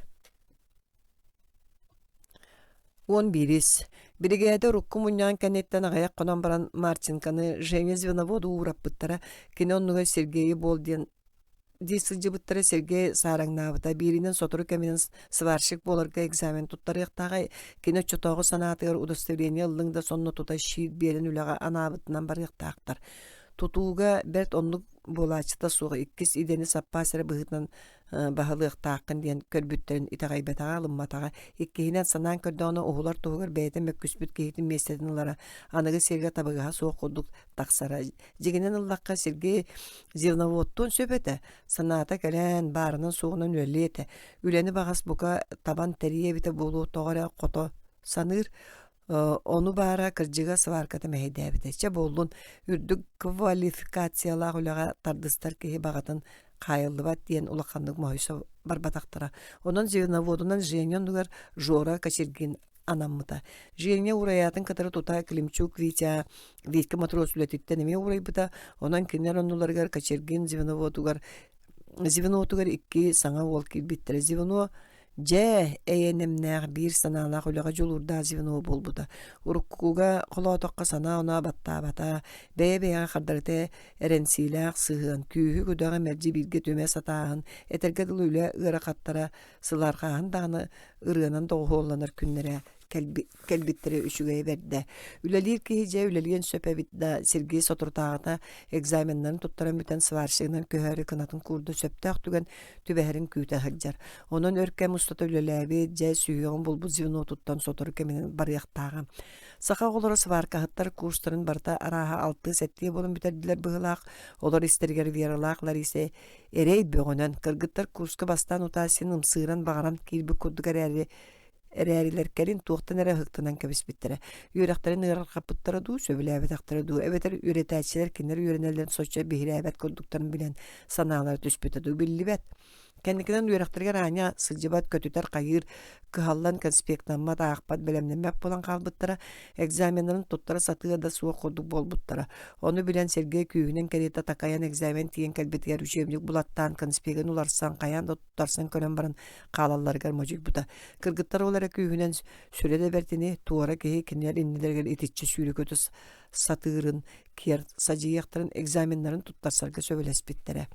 11-ис. Биригээдэ урукку мунньаҕын кэнниттэн аҕыйах хонон баран Марченконы Женя звеноводу уураппыттара. Кини оннугар Сергейи буол диэн дии сылдьыбыттара Сергей саараҥнаабыта. Бииринэн сотору кэминэн сварщик буоларга экзамен туттарыахтааҕа. Кини оччотооҕу санаатыгар удостоверение ыллыҥ да сонно тута щит биэрэн үлэҕэ анаабытынан барыахтаахтар. Тутууга бэрт оннук буолааччыта суох иккис идэни саппаас эрэ быһыытынан баһылыахтааххын диэн көрбүттэрин итэҕэйбэтэҕэ, ылымматаҕа. Иккиһинэн санаан көрдөҕүнэ уһулар туһугар бэйэтэ мөккүспүт киһитин миэстэтин ылара аныгы сиргэ табыгаһа суох курдук тахсара. Дьиҥинэн ыллахха, Сергей зерноводтуон сөп этэ, санаата кэлэн, баарынан-суоҕунан үлэлиэ этэ. Үлэни баҕас бука табан тэрийиэ эбитэ буолуо, тоҕо эрэ хото саныыр. Ону баара кырдьыга сварката мэһэйдээбитэ. Чэ буоллун, үрдүк квалификациялаах үлэҕэ тардыстар киһи баҕатын хаайыллыбат диэн улаханнык моһуйса барбатахтара. Онон звеноводунан Женя оннугар Жора Кочергин анаммыта. Женя уурайаатын кытары тута Климчук Витя Витька матрос үлэтиттэн эмиэ уурайбыта. Онон кинилэр оннуларыгар Кочергин звеноводугар звенотугар икки саҥа уол киирбиттэрэ. Звено дьэ эйэ-нэмнээх биир санаалаах үлэҕэ дьулуурдаах звено буолбута. Уруккуга холоотоххо санаа-оноо баттаабата, бэйэ-бэйэҕэ хардарыта эрэнсиилээх сыһыан, күүһү-күдэҕи мэлдьи бииргэ түмэ сатааһын, этэргэ дылы үлэ ыарахаттара сылаарҕааһын даҕаны ырыанан доҕуһуолланар күннэрэ кэлбиттэрэ үчүгэйэ бэрдэ. Үлэлиир киһи дьэ үлэлиэн сөп эбит да, Сергей соторутааҕыта экзаменнарын туттаран бүтэн сварщигынан көһөөрү кынатын куурда сөптөөх түгэн түбэһэрин күүтэ сылдьар. Онон өр кэм устата үлэлээбит, дьэ сүһүөҕүн булбут звенотуттан сотору кэминэн барыахтааҕа. Саха оҕолоро сваркаһыттар курстарын барыта арааһа алтыы-сэттиэ буолан бүтэрдилэр быһыылаах. Олор истэригэр Вералаах Лариса Эрэй бөҕөнөн, кыргыттар курска бастаан утаа син ымсыыран баҕаран киирбит курдук эрээри эрээрилэр кэлин туохтан эрэ ыһыктынан кэбиспиттэрэ. Үөрэхтэрин ыарырҕаппыттара дуу, сөбүлээбэтэхтэрэ дуу, эбэтэр үөрэтээччилэр кинилэр үөрэнэллэрин соччо биһирээбэт курдуктарын билэн санаалара түспүтэ дуу биллибэт. Кэнникинэн үөрэхтэригэр аанньа сылдьыбат, көтүтэр-хайыыр, кыһаллан конспектаммат, аахпат, бэлэмнэммэт буолан хаалбыттара, экзаменнарын туттара сатыа да суох курдук буолбуттара. Ону билэн Сергей күүһүнэн кэриэтэ такайан экзамен тиийэн кэлбитигэр учебник булаттаан, конспегын уларсан, хайаан да туттарсан көрөн баран хаалалларыгар модьуйбута. Кыргыттар ол эрэ күүһүнэн сүрэ да бэртини, туора киһи кинилэр иннилэригэр итиччэ сүүрэ-көтө сатыырын, киэр садьыйыахтарын экзаменнарын туттарсарга сөбүлэспиттэрэ.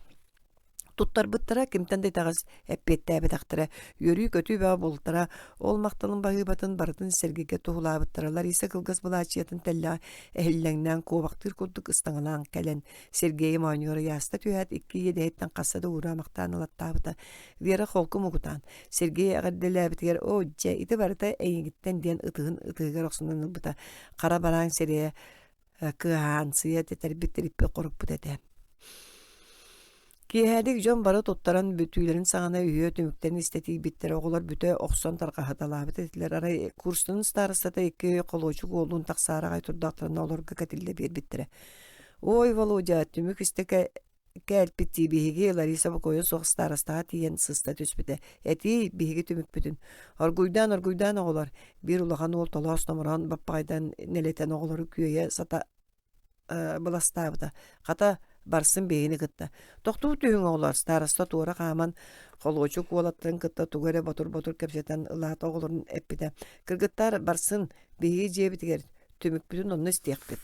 Туттарбыттара кимтэн да итэҕэс эппиэттээбэтэхтэрэ, үөрүү-көтүү бөҕө буолтара, ол махталын баһыыбатын барытын сэргигэ туһулаабыттара. Лариса кылгас былаачыйатын тэллэҕэ эһиллэҥнээн куобахтыыр курдук ыстаҥалаан кэлэн, Сергейи моонньугар ыйааста түһээт, икки иэдэһиттэн хаста да уураамахтаан ылаттаабыта. Вера холку мугутаан, Сергей эҕэрдэлээбитигэр «Оо, дьэ, ити барыта эйигиттэн» диэн ытыһын ытыһыгар охсунан ылбыта. Хара бараан сирэйэ кыаһаансыйа тэтэрбит тириппит хоруппут этэ. Киэһэлик дьон бары туттаран бүтүүлэрин саҕана үһүө түмүктэрин истэ тиийбиттэрэ оҕолор бүтэ охсон тарҕаһыталаабыт этилэр. Арай курстарын старостата икки холуочук уоллуун тахсаары аҕай турдахтарына олорго кэтиллэ биэрбиттэрэ. «Ой, Володя, түмүк истэ кээлпит дии биһиги Лариса бокуойа суох старостаҕа тиийэн сыста түспүтэ. Этиий, биһиги түмүкпүтүн. Оргуйдаан, оргуйдаан оҕолор, биир улахан уол толоос томороон баппаҕайдан нэлэтэн оҕолору күөйэ сата быластаабыта. Хата, барсын биһигини кытта. Тохтуу түһүҥ оҕолор, староста туора хааман холуочук уолаттарын кытта тугу эрэ ботур-ботур кэпсэтэн ылаата оҕолорун эппитэ. Кыргыттар, барсын, биһиги дьиэбитигэр. Түмүкпүтүн онно истиэхпит.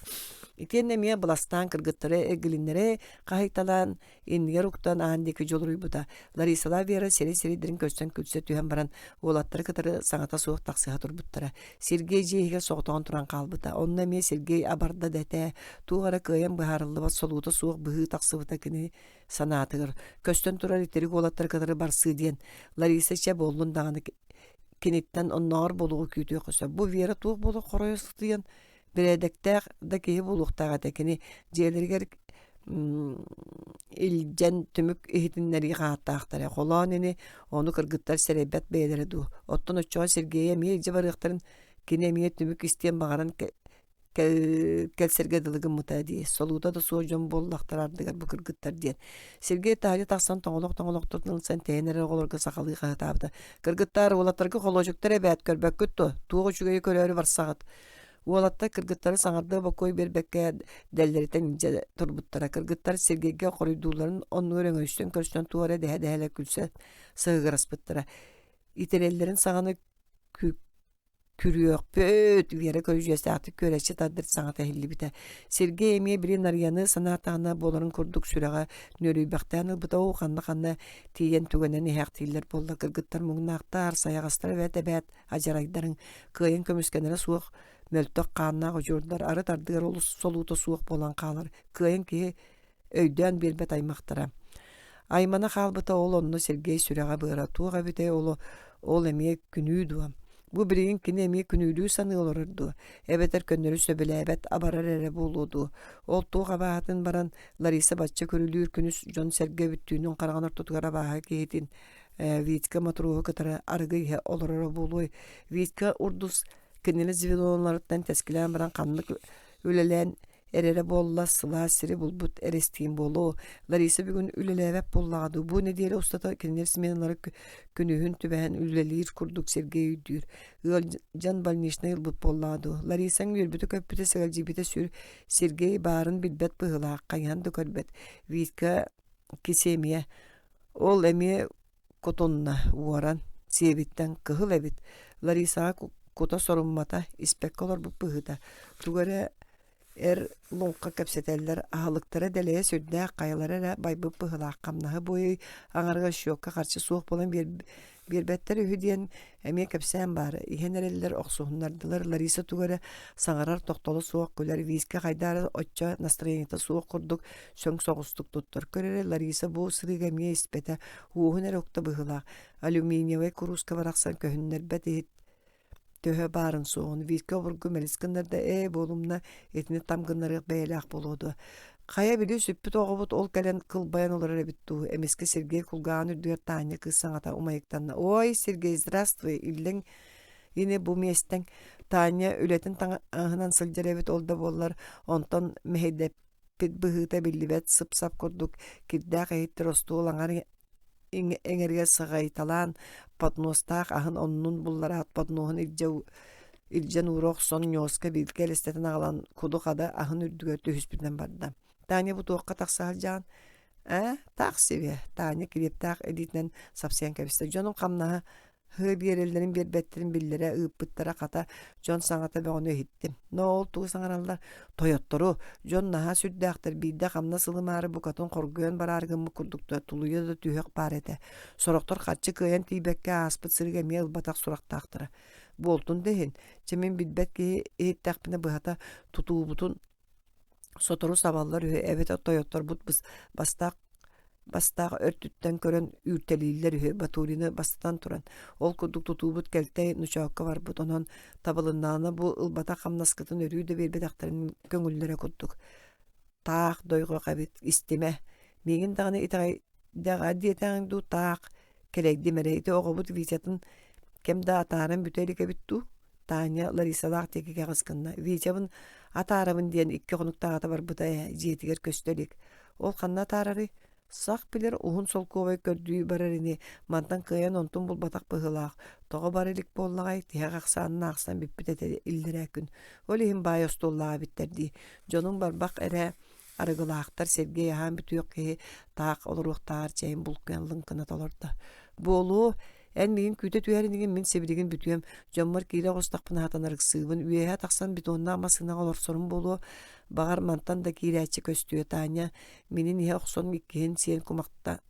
Итиэннэ эмиэ быластаан кыргыттары эргилиннэри хаһыйталаан, иннигэр уктан аан диэки дьулуруйбута. Ларисалаах Вера сирэй-сирэйдэрин көрсөн күлсэ түһэн баран, уолаттары кытары саҥата суох тахсыһа турбуттара. Сергей дьиэ иһигэр соҕотоҕун туран хаалбыта. Онно эмиэ Сергей абарда да этэ, туох эрэ кыайан быһаарыллыбат солуута суох быһыы тахсыбыта кини санаатыгар. Көстөн турар итирик уолаттары кытары барсыы диэн. Лариса чэ буоллун даҕаны киниттэн оннооҕор буолуоҕу күүтүөххэ сөп. Бу Вера туох буола хоройо сытыйан бэрээдэктээх да киһи буолуохтаах этэ. Кини дьиэлэригэр илдьэн түмүк иһитиннэрии хааттаахтара. Холоон ини ону кыргыттар сэрэйбэт бэйэлэрэ дуу. Оттон оччоҕо Сергейи эмиэ илдьэ барыахтарын кини эмиэ түмүк истиэн баҕаран кэлсэргэ дылы гыммыта дии. Солуута да суох дьон буоллахтар ардыгар бу кыргыттар диэн. Сергей таһырдьа тахсан тоҥолох-тоҥолохторун ылсан тэйэн эрэр оҕолорго сахалыы хаһытаабыта. Кыргыттаар, уолаттарга холуочуктар эбээт көрбөккүт дуо? Туох үчүгэйи көрөөрү барсаҕыт? Уолаттар кыргыттары саҥардыы бокуой биэрбэккэ дэллэритэн илдьэ турбуттара. Кыргыттар Сергейгэ хоруйдуулларын оннугар өҥөйсөн көрсөн туох эрэ дэһэ-дэһэлэр күлсэ сыһыгыраспыттара. Итирэллэрин саҕана Күрүөхпүт, Вера көрүдьүөстээхтик күөрэччи тардар саҥата иһиллибитэ. Сергей эмиэ били Нарыйаны санаатаҕына буоларын курдук сүрэҕэ нүөлүйбэхтээн ылбыта оо ханна-ханна тиийэн түгэнэн иһээхтииллэр буолла кыргыттар муҥнаахтар, сайаҕастар эбээт эбээт адьарайдарыҥ кыайан көмүскэнэрэ суох мөлтөх хааннаах удьуордар арыт ардыгар олус солуута суох буолан хаалар кыайан киһи өйдөөн биэрбэт аймахтара. Аймана хаалбыта ол онно Сергей сүрэҕэ-быара туох эбитэй ол, ол эмиэ күнүү дуо? Бу билигин кини эмиэ күнүүлүү саныы олорор дуо? Эбэтэр көннөрү сөбүлээбэт, абарар эрэ буолуо дуо? Ол туох абааһытын баран Лариса бачча көрүлүүр күнүс дьон-сэргэ бүттүүнүн хараҕын ортотугар абааһы киһитин Витька Мотуруоһу кытары арыгы иһэ олороро буолуой? Витька урдус кинини звеноларыттан тэскилээн баран ханнык үлэлээн Эрэрэ буолла, сылаас сири булбут эрэстиин буолуо. Лариса бүгүн үлэлээбэт буоллаҕа дуу, бу нэдиэлэ устата кинилэр сменалара күнүһүн түбэһэн үлэлиир курдук Сергей өйдүүр. Ыалдьан больничнай ылбыт буоллаҕа дуу. Ларисаҥ үөрбүтэ-көппүтэ, сэгэлдьийбитэ сүр. Сергей баарын билбэт быһыылаах, хайыһан да көрбөт. Витька кисиэмийэ. Ол эмиэ кутунна, уоран, сиэбиттэн кыһыл эбит. Ларисаҕа кута соруммата, испэккэ олорбут быһыыта. Тугу эрэ эр луҥха кэпсэтэллэр, аһылыктара дэлэйэ сүрдээх, хайалара эрэ байбыт быһыылаах хамнаһы буойуй аҥарыгар счекка харчы суох буолан биэрбэттэр үһү диэн эмиэ кэпсээн баара. Иһэн эрэллэр, охсуһуннардылар. Лариса тугу эрэ саҥарар тохтоло суох күлэр. Виска хайдах эрэ оччо настроениета суох курдук сөҥ соҕустук туттар. Көр эрэ, Лариса бу сырыыга эмиэ испэтэ, уоһун эрэ укта быһыылаах. Алюминиевай курууска барахсан көһүннэрбэт иһит төһө баарын суоҕун Витька обургу мэлис гыннарда ээ буолумна итини там гыннарыах бэйэлээх буолуо дуо хайа били сүппүт оҕобут ол кэлэн кылбайан олорор эбит дуу эмискэ Сергей кулгааҕын үрдүгэр Таня кыыс саҥата умайыктанна ой Сергей здравствуй иллэҥ ини бу миэстэҥ Таня үлэтин таҥаһынан сылдьар эбит ол да буоллар онтон мэһэйдэппит быһыыта биллибэт сып-сап курдук кирдээх иһиттэр остуол аҥар эҥэригэр саҕайталаан подностаах аһын оннун буллараат подноһун илдьэ илдьэн уура охсон ньуоска биилкэ элэстэтэн аҕалан куду-хада аһын үрдүгэр түһүспүтүнэн барда. Таня бу туохха тахса сылдьаҕын? Ээ, таах сибиэ, Таня килиэптээх илиитинэн сапсыйан кэбистэ. Дьонум хамнаһа Һыы биэрэллэрин биэрбэттэрин биллэрэ ыыппыттара хата дьон саҥата бөҕөнү иһиттим. Но ол тугу саҥараллар? Тойоттору, дьон наһаа сүрдээхтэр биирдэ хамнас ылымаары букатын хоргуйан бараары гыммыт курдук да тулуйа да түһүөх баар этэ. Сорохтор харчы кыайан тиийбэккэ ааспыт сырыыга эмиэ ылбатах сурахтаахтара. Буолтун да иһин, чэ мин билбэт киһи иһиттэхпинэ быһата тутуубутун Сотору сабаллар үһү эбэтэр тойотторбут бастаах бастаах өртүттэн көрөн үүртэлииллэр үһү Батурины бастатан туран. Ол курдук тутуубут кэлтэй ночоокко барбыт, онон табылыннаҕына бу ылбатах хамнаскытын өрүү да биэрбэтэхтэрин көҥүллэрэ курдук. Таах дойҕох эбит, истимэ. Миигин даҕаны итэҕэй Дэҕэ диэтэҕиҥ дуу таах, кэлэйдим эрэ ити оҕобут Витятын кэм да атааран бүтэ илик эбит дуу Таня Ларисалаах диэки кэҕис гынна. Витябын атаарабын диэн икки хонуктааҕыта барбыта ээ, дьиэтигэр көстө илик. Ол ханна атаарарый? Сах билэр уһун солкуобай көрдүү барар ини, мантан кыайан онтун булбатах быһыылаах. Тоҕо бара илик буоллаҕай, тиһэх ахсаанын аахсан бүппүт этэ иллэрээ күн. Ол иһин баай остуоллаах эбиттэр дии. Дьонуҥ барбах эрэ Арыгылаахтар Сергей аһаан бүтүөх киһи таах олоруохтааҕар чэйин булкуйан лыҥкыната олордо. Буолуо, Эн миигин күүтэ түһэр инигин мин сибилигин бүтүөм. Дьоммор киирэ оҕустахпына хатан ыксыыбын. Үөһэ тахсан бетоннаах массыынаҕа олорсорум буолуо. Баҕар, мантан да киирээччи көстүө Таня минин иһэ охсон иккиһин сиэн кумахта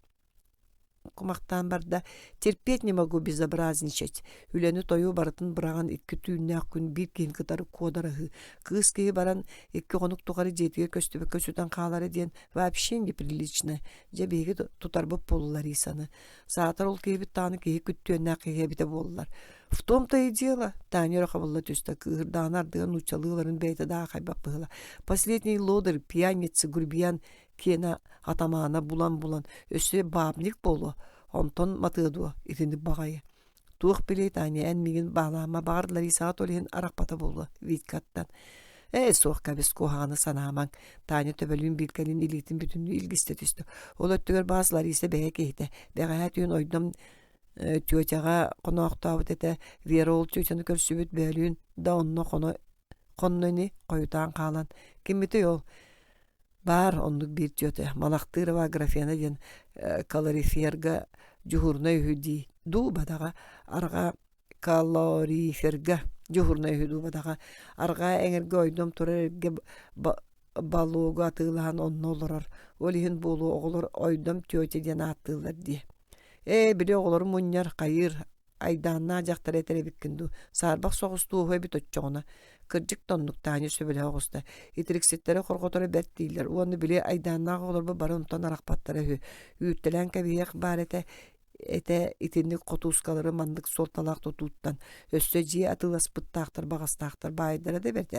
кумахтаан барда. Терпеть не могу безобразничать. Үлэни тойу барытын быраҕан икки түүннээх күн биир киһини кытары куодараһыы. Кыыс киһи баран икки хонук тухары дьиэтигэр көстүбэккэ сүтэн хаалара диэн вообще неприлично. Дьэ биһиги тутарбыт буоллар Исаны. Саатар ол киһибит даҕаны киһи күттүөннээх киһи эбитэ буоллар. В том-то и дело, Таня өрө хабылла түстэ, кыыһырдаҕына ардыгар нууччалыы ыларын бэйэтэ да аахайбат быһыыла. Последний лодырь, пьяница, грубиян киэнэ атамаана булан-булан өссө бабник буолуо, онтон матыа дуо итинник баҕайы. Туох билиэй Таня эн миигин баалаама баҕар Ларисаҕа тол иһин арахпата буолуо Витькаттан. Ээ суох кэбис куһаҕаны санаамаҥ. Таня төбөлүүн биилкэлин илиитин бүтүннүү илгистэ түстэ. Ол өттүгэр баас Лариса бэйэ киһитэ. Бэҕэһээ түүн ойдом тетяҕа хоноохтообут этэ. Вера ол тетяны көрсүбүт бөөлүүн да онно хоно хонно ини хойутаан хаалан. Киммитий ол? Баар оннук биир тетя Малахтырова Аграфена диэн калориферга дьуһуурунай үһү дии дуу бадаҕа арҕаа калориферга дьуһуурунай үһү дуу бадаҕа арҕаа эҥэргэ ойдом турар эргэ балогу атыылаһан онно олорор ол иһин буолуо оҕолор ойдом тетя диэн ааттыыллар дии ээ били оҕолору мунньар хайыыр айдааннаах дьахтар этэр эбиккин дуу, саарбах соҕус туоһу эбит оччоҕуна. Кырдьык да оннук Таня сөбүлэһэ оҕуста. Итирикситтэри хорҕоторо бэрт дииллэр уонна били айдааннаах оҕолорбут бары онтон арахпаттара үһү. Үүттэлээн кэбиһиэх баар этэ этэ итинник хотуускалары маннык суолталаах тутууттан өссө дьиэ атыыласпыттаахтар баҕастаахтар баайдара да бэрт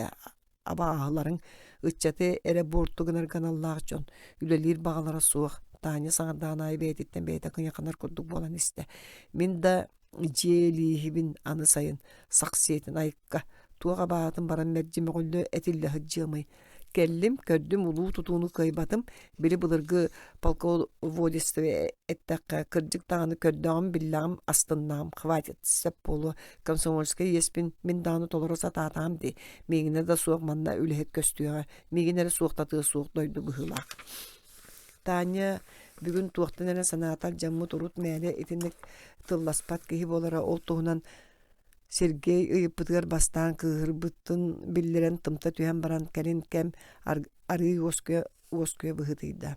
абааһыларыҥ ыччаты эрэ буорту гынарга аналлаах дьон үлэлиир баҕалара суох Таня саҥардаҕын аайы бэйэтиттэн бэйэтэ кыйаханар курдук буолан истэ мин да дьиэлииһибин аны сайын сах сиэтин айыкка туох абааһытын баран мэлдьи мөҕүллэ этиллэ сылдьыамый Кэллим, көрдүм улуу тутууну кыайбатым, били былыргы полководецтары эттэххэ, кырдьык даҕаны көрдөҕүм, биллэҕим, астыннаҕым, хватит, сөп буолуо, комсомольскай иэспин мин даҕаны толоро сатаатаҕым дии, миигинэ да суох манна үлэһит көстүөҕэ, миигин эрэ суохтатыа суох дойду быһыылаах. Таня бүгүн туохтан эрэ санаата алдьаммыт урут мээлэ итинник тылласпат киһи буолара ол туһунан Сергей ыйыппытыгар бастаан кыыһырбытын биллэрэн тымта түһэн баран кэлин кэм арыый уоскуйа уоскуйа быһыытыйда.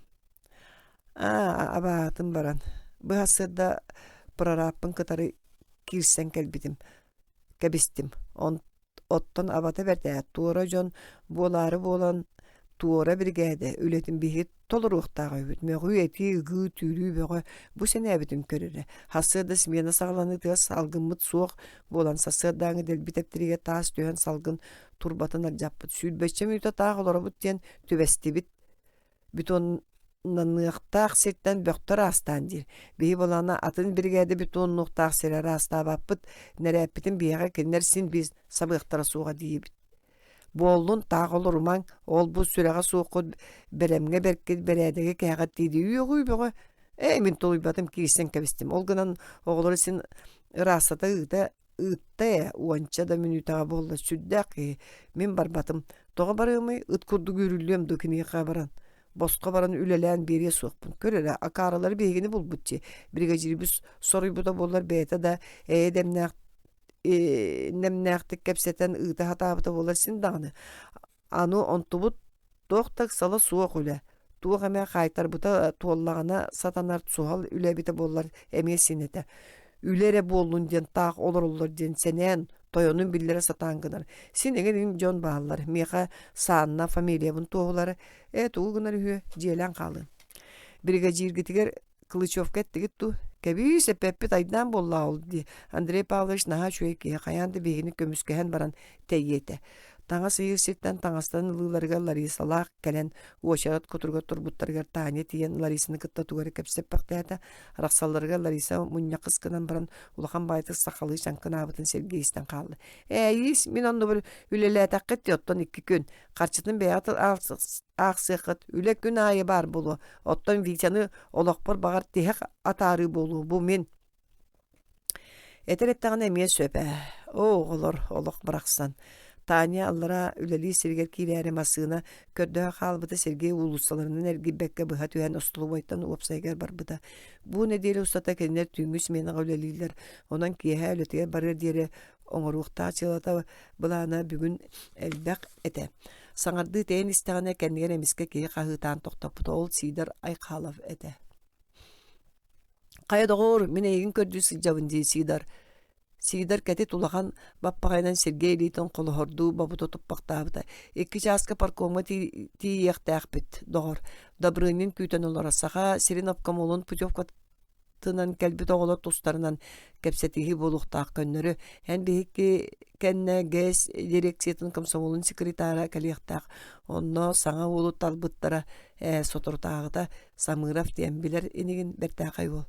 Аа, абаатын баран, быһа прорабпын кытары киирсэн кэлбитим, кэбистим. Оттон абата бэрт ээ, туора дьон буолаары буолан туора биригээдэ үлэтин биһиги толоруохтаах үһүбүт. Мөҕүү-этии, ыгыы-түүрүү бөҕө бу сэнээбитин көрөрө. Сарсыарда смена саҕаланыытыгар салгыммыт суох буолан сарсыардааҥы дэлби тэптиригэ таас түһэн салгын турбатын алдьаппыт. Сүүрбэччэ мүнүүтэ таах олоробут диэн түбэстибит. Бетоннаныахтаах сиртэн бөхтөр аастаан диир. Биһи буолаана атын биригээдэ бетоннуохтаах сири араастаабаппыт. Нэрээппитин биһиэхэ кинилэр син биир сабыахтара суоҕа диибит. Буоллун таах олорумаҥ, ол-бу сүрэҕэ суоххут бэлэмҥэ бэркит бэрээдэги кээҕит дии үөҕүү бөҕө. Ээ мин тулуйбатым киирсэн кэбистим. Ол гынан оҕолору син ыраастата ыыта ыытта ээ уонча да мүнүүтэҕэ буолла сүрдээх киһи. Мин барбатым. Тоҕо барыамый ыт курдук үүрүллүөм дуо киниэхэ баран. Босхо баран үлэлээн биэриэ суохпун. Көр эрэ, акаарылары биһигини булбут дии. Биригэдьиирбит соруйбута буоллар бэйэтэ да эйэ дэмнээх нэмнээхтик кэпсэтэн ыыта сатаабыта буолар син даҕаны. Аны онтубут туох да ыксала суох үлэ. Туох эмэ хаайтарбыта туоллаҕына сатанар суһал үлэ эбитэ буоллар эмиэ син этэ. Үлэ эрэ буоллун диэн таах олороллор диэн сэнээн, тойонун биллэрэ сатаан гынар. Син эҥин дьон бааллар. Миэхэ Саанна фамилиябын туоһулара. Ээ тугу гынар үһүө, дьиэлээн хаалыам. Биригэдьииргитигэр Клычевка эттигит дуу? Кэбиис, эппэппит айдаан буоллаа ол дии. Андрей Павлович наһаа үчүгэй киһи, хайаан да биһигини көмүскэһэн баран тэйиэ этэ. Таҥас ыйыыр сиртэн таҥастарын ылыыларыгар Ларисалаах кэлэн уочарат кутуругар турбуттарыгар Таня тиийэн Ларисаны кытта тугу эрэ кэпсэппэхтээтэ. Арахсалларыгар Лариса мунньах гынан баран улахан баайытык сахалыы чаҥкынаабытын Сергей истэн хаалла. Ээйиис, мин оннубар үлэлээтэххит дии оттон икки күн. Харчытын бэйэҕит аахсыаххыт, үлэ күн аайы баар буолуо. Оттон Витяны олохпор баҕар тиһэх атаарыы буолуо бу мин. Этэр эттэҕинэ эмиэ сөп ээ. Оо, оҕолор, олох барахсан. Таня аллара үлэлиир сиригэр киирээри массыына көрдөһө хаалбыта Сергей уулуссаларынан эргийбэккэ быһа түһэн остолобуойтан уопсайыгар барбыта. Бу нэдиэлэ устата кинилэр түүҥҥү сменаҕа үлэлииллэр, онон киэһэ үлэтигэр барыар диэри оҥоруохтаах дьыалата былаана бүгүн элбэх этэ. Саҥардыы тэйэн истэҕинэ кэннигэр эмискэ киһи хаһыытаан тохтоппута, ол Сидор Айхалов этэ. «Хайа доҕоор, мин эйигин көрдүү сылдьабын» дии Сидор. Сидор кэтит улахан баппаҕайынан Сергей илиитин холоһордуу бобута туппахтаабыта. «Икки чааска паркомҥа тиийиэхтээхпит, доҕор». Добрынин күүтэн олоро Саха сирин обкомолун путевкатын кэлбит оҕолор тустарынан кэпсэтиһии буолуохтаах көннөрү. Эн биһикки кэннэ ГЭС дирекциятын комсомолун секретара кэлиэхтээх. Онно саҥа уолу талбыттара ээ соторутааҕыта Самыров диэн билэр инигин бэртээхэй уол.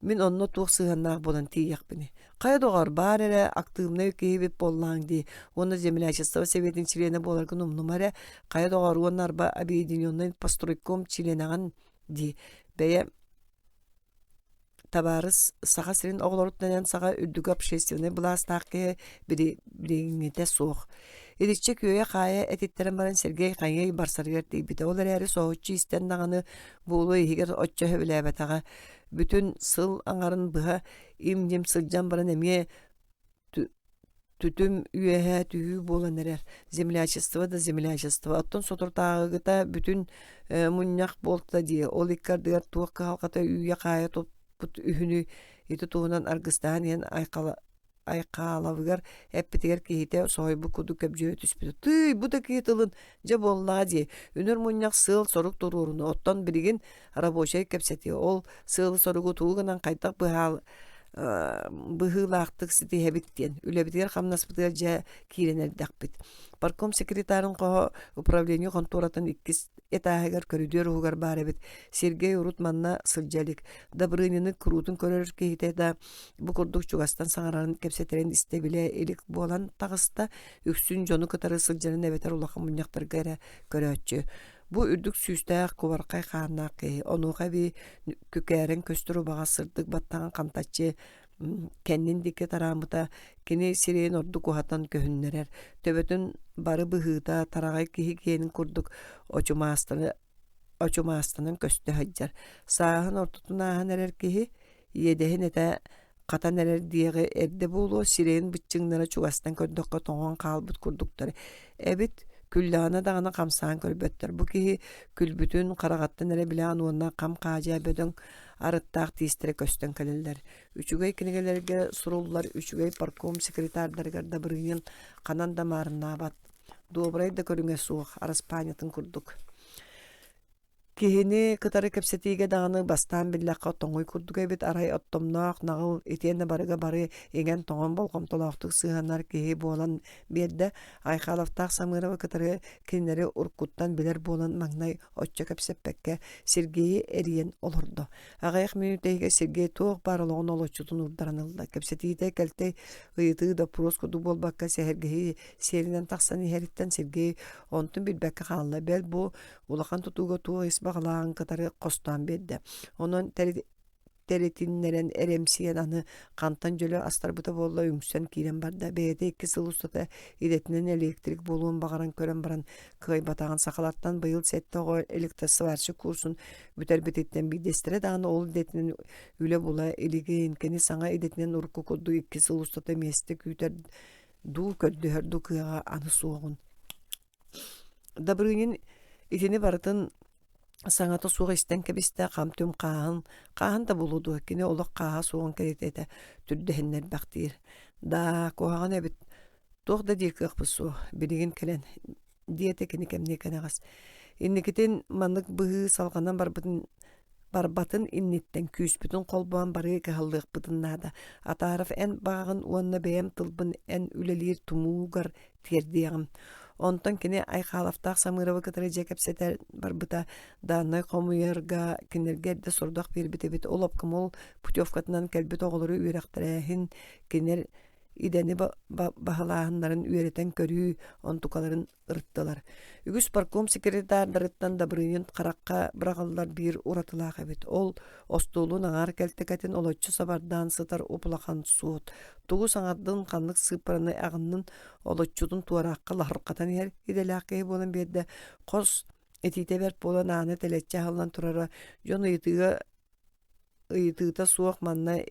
Мин онно туох сыһыаннаах буолан тиийиэхпиний? Хайа доҕор, баар эрэ актыыбынай киһибит буоллааҥ дии уонна землячество сэбиэтин чилиэнэ буоларгын умнума эрэ. Хайа доҕор уонна арба объединенный постройком чилиэнэҕин дии. Бэйэ табаарыс Саха сирин оҕолоруттан эн саҕа үрдүкү общественнай былаастаах киһи билиҥҥитэ суох. Итиччэ күөйэ-хаайа этиттэрэн баран Сергей хайыай барсарыгар тиийбитэ. Ол эрээри соһуччу истэн даҕаны буолуо иһигэр оччо сөбүлээбэтэҕэ. Бүтүн сыл аҥарын быһа им-ньим сылдьан баран эмиэ түтүм үөһэ түһүү буолан эрэр. Землячество да землячество. Оттон соторутааҕыта бүтүн мунньах буолта дии. Ол икки ардыгар туох кыһалҕата үүйэ-хаайа туппут үһүнүй ити туһунан аргыстаһан иһэн айхаалабыгар эппитигэр киһитэ соһуйбут курдук көбдьүөрэ түспүтэ. Тыый, бу да киһи тылын дьэ буоллаҕа дии. Үнүр мунньах сыал-сорук туруоруну. Оттон билигин рабочай кэпсэтии. Ол сыалы-соругу тугу гынан хайдах быһаал быһыылаахтык ситиһэбит диэн үлэбитигэр-хамнаспытыгар дьэ киирэн эрдэхпит. Парком секретарын хоһо управление хонтуоратын иккис этааһыгар көрүдүөр уһугар баар эбит. Сергей урут манна сылдьа илик. Добрынины куруутун көрөр киһитэ да бу курдук чугастан саҥарарын кэпсэтэрин истэ-билэ илик буолан таҕыста. Үксүн дьону кытары сылдьарын эбэтэр улахан мунньахтарга эрэ көрөөччү. Бу үрдүк сүүстээх кубархай хааннаах киһи, онуоха эбии күкээрэн көстөр убаҕас сырдык баттаҕын хантаччы кэннин диэки тарааммыта кини сирэйин ордук уһатан көһүннэрэр, төбөтүн бары быһыыта тараҕай киһи киэнин курдук очумаастанан көстө сылдьар. Сааһын ортотун ааһан эрэр киһи иэдэһин этэ хатан эрэр диэҕи эрдэ буолуо, сирэйин быччыҥнара чугастан көрдөххө тоҥон хаалбыт курдуктар эбит, күллэҕинэ даҕаны хамсаан көрбөттөр. Бу киһи күлбүтүн хараҕыттан эрэ билэҕин уонна хам-хаадьаа бөдөҥ арыттаах тиистэрэ көстөн кэлэллэр. Үчүгэй кинигэлэргэ суруллар үчүгэй парком секретардарыгар Добрынин ханан да маарыннаабат, добрай да көрүҥэ суох, араспаанньатын курдук. Киһини кытары кэпсэтиигэ даҕаны бастаан биллэххэ тоҥуй курдук эбит, арай оттомноох, наҕыл, итиэннэ барыга бары иҥэн-тоҥон болҕомтолоохтук сыһыаннар киһи буолан биэрдэ. Айхаловтаах Самыровы кытары кинилэри уруккуттан билэр буолан маҥнай оччо кэпсэппэккэ Сергейи эрийэн олордо. Аҕыйах мүнүүтэ иһигэр Сергей туох баар олоҕун олоччутун уурдаран ылла. Кэпсэтиитэ кэлтэй ыйытыы доппуруос курдук буолбакка сэһэргэһии сиэринэн тахсан иһэриттэн Сергей онтун билбэккэ хаалла. Бэл бу улахан тутууга туох ис баҕалааҕын кытары хостоон биэрдэ. Онон тэритиннэрэн эрэмсийэн аны хантан дьөлө астарбыта буолла үҥсэн киирэн барда. Бэйэтэ икки сыл устата идэтинэн электрик буолуон баҕаран көрөн баран кыайбатаҕын сахалартан быйыл сэттэ оҕо электросварщик курсун бүтэрбититтэн биирдэстэрэ даҕаны ол идэтинэн үлэ була илигин, кини саҥа идэтинэн урукку курдук икки сыл устата миэстэ күүтэр дуу көрдөһөр дуу кыаҕа аны суоҕун Добрынин итини барытын саҥата суох истэн кэбистэ, хам-түм хааһын, хааһын да буолуо дуо, кини олох хааһа суоҕун кэриэтэ этэ, түрдэһиннэрбэхтиир. Даа, куһаҕан эбит, туох да диир кыахпыт суох, билигин кэлэн, диэтэ кини кэмниэ кэнэҕэс. Инникитин маннык быһыы салҕанан барбытын барбатын инниттэн күүспүтүн холбоон барыы кыһаллыахпытын наада. Атаров эн баҕаҕын уонна бэйэм тылбын эн үлэлиир тумуугар тиэрдиэҕим. Онтон кини Айхаловтаах Самыровы кытары дьэ кэпсэтэ барбыта. Дааннай хомуйарга кинилэргэ эрдэ сорудах биэрбит эбит. Ол обкомол путевкатынан кэлбит оҕолору үөрэхтэрээһин кинилэр идэни баһылааһыннарын үөрэтэн көрүү онтукаларын ырыттылар. Үгүс парком секретардарыттан Добрынин харахха быраҕыллар биир уратылаах эбит. Ол остуолун аҥаар кэлтэкэтин олоччу сабардаан сытар уп-улахан суот. Тугу саҥардын, ханнык сыыппараны аҕыннын олоччутун туораахха лаһырҕатан иһэр идэлээх киһи буолан биэрдэ. Хос этиитэ бэрт буолан ааны тэлэччи аһыллан турара дьон ыйытыыга ыйытыыта суох манна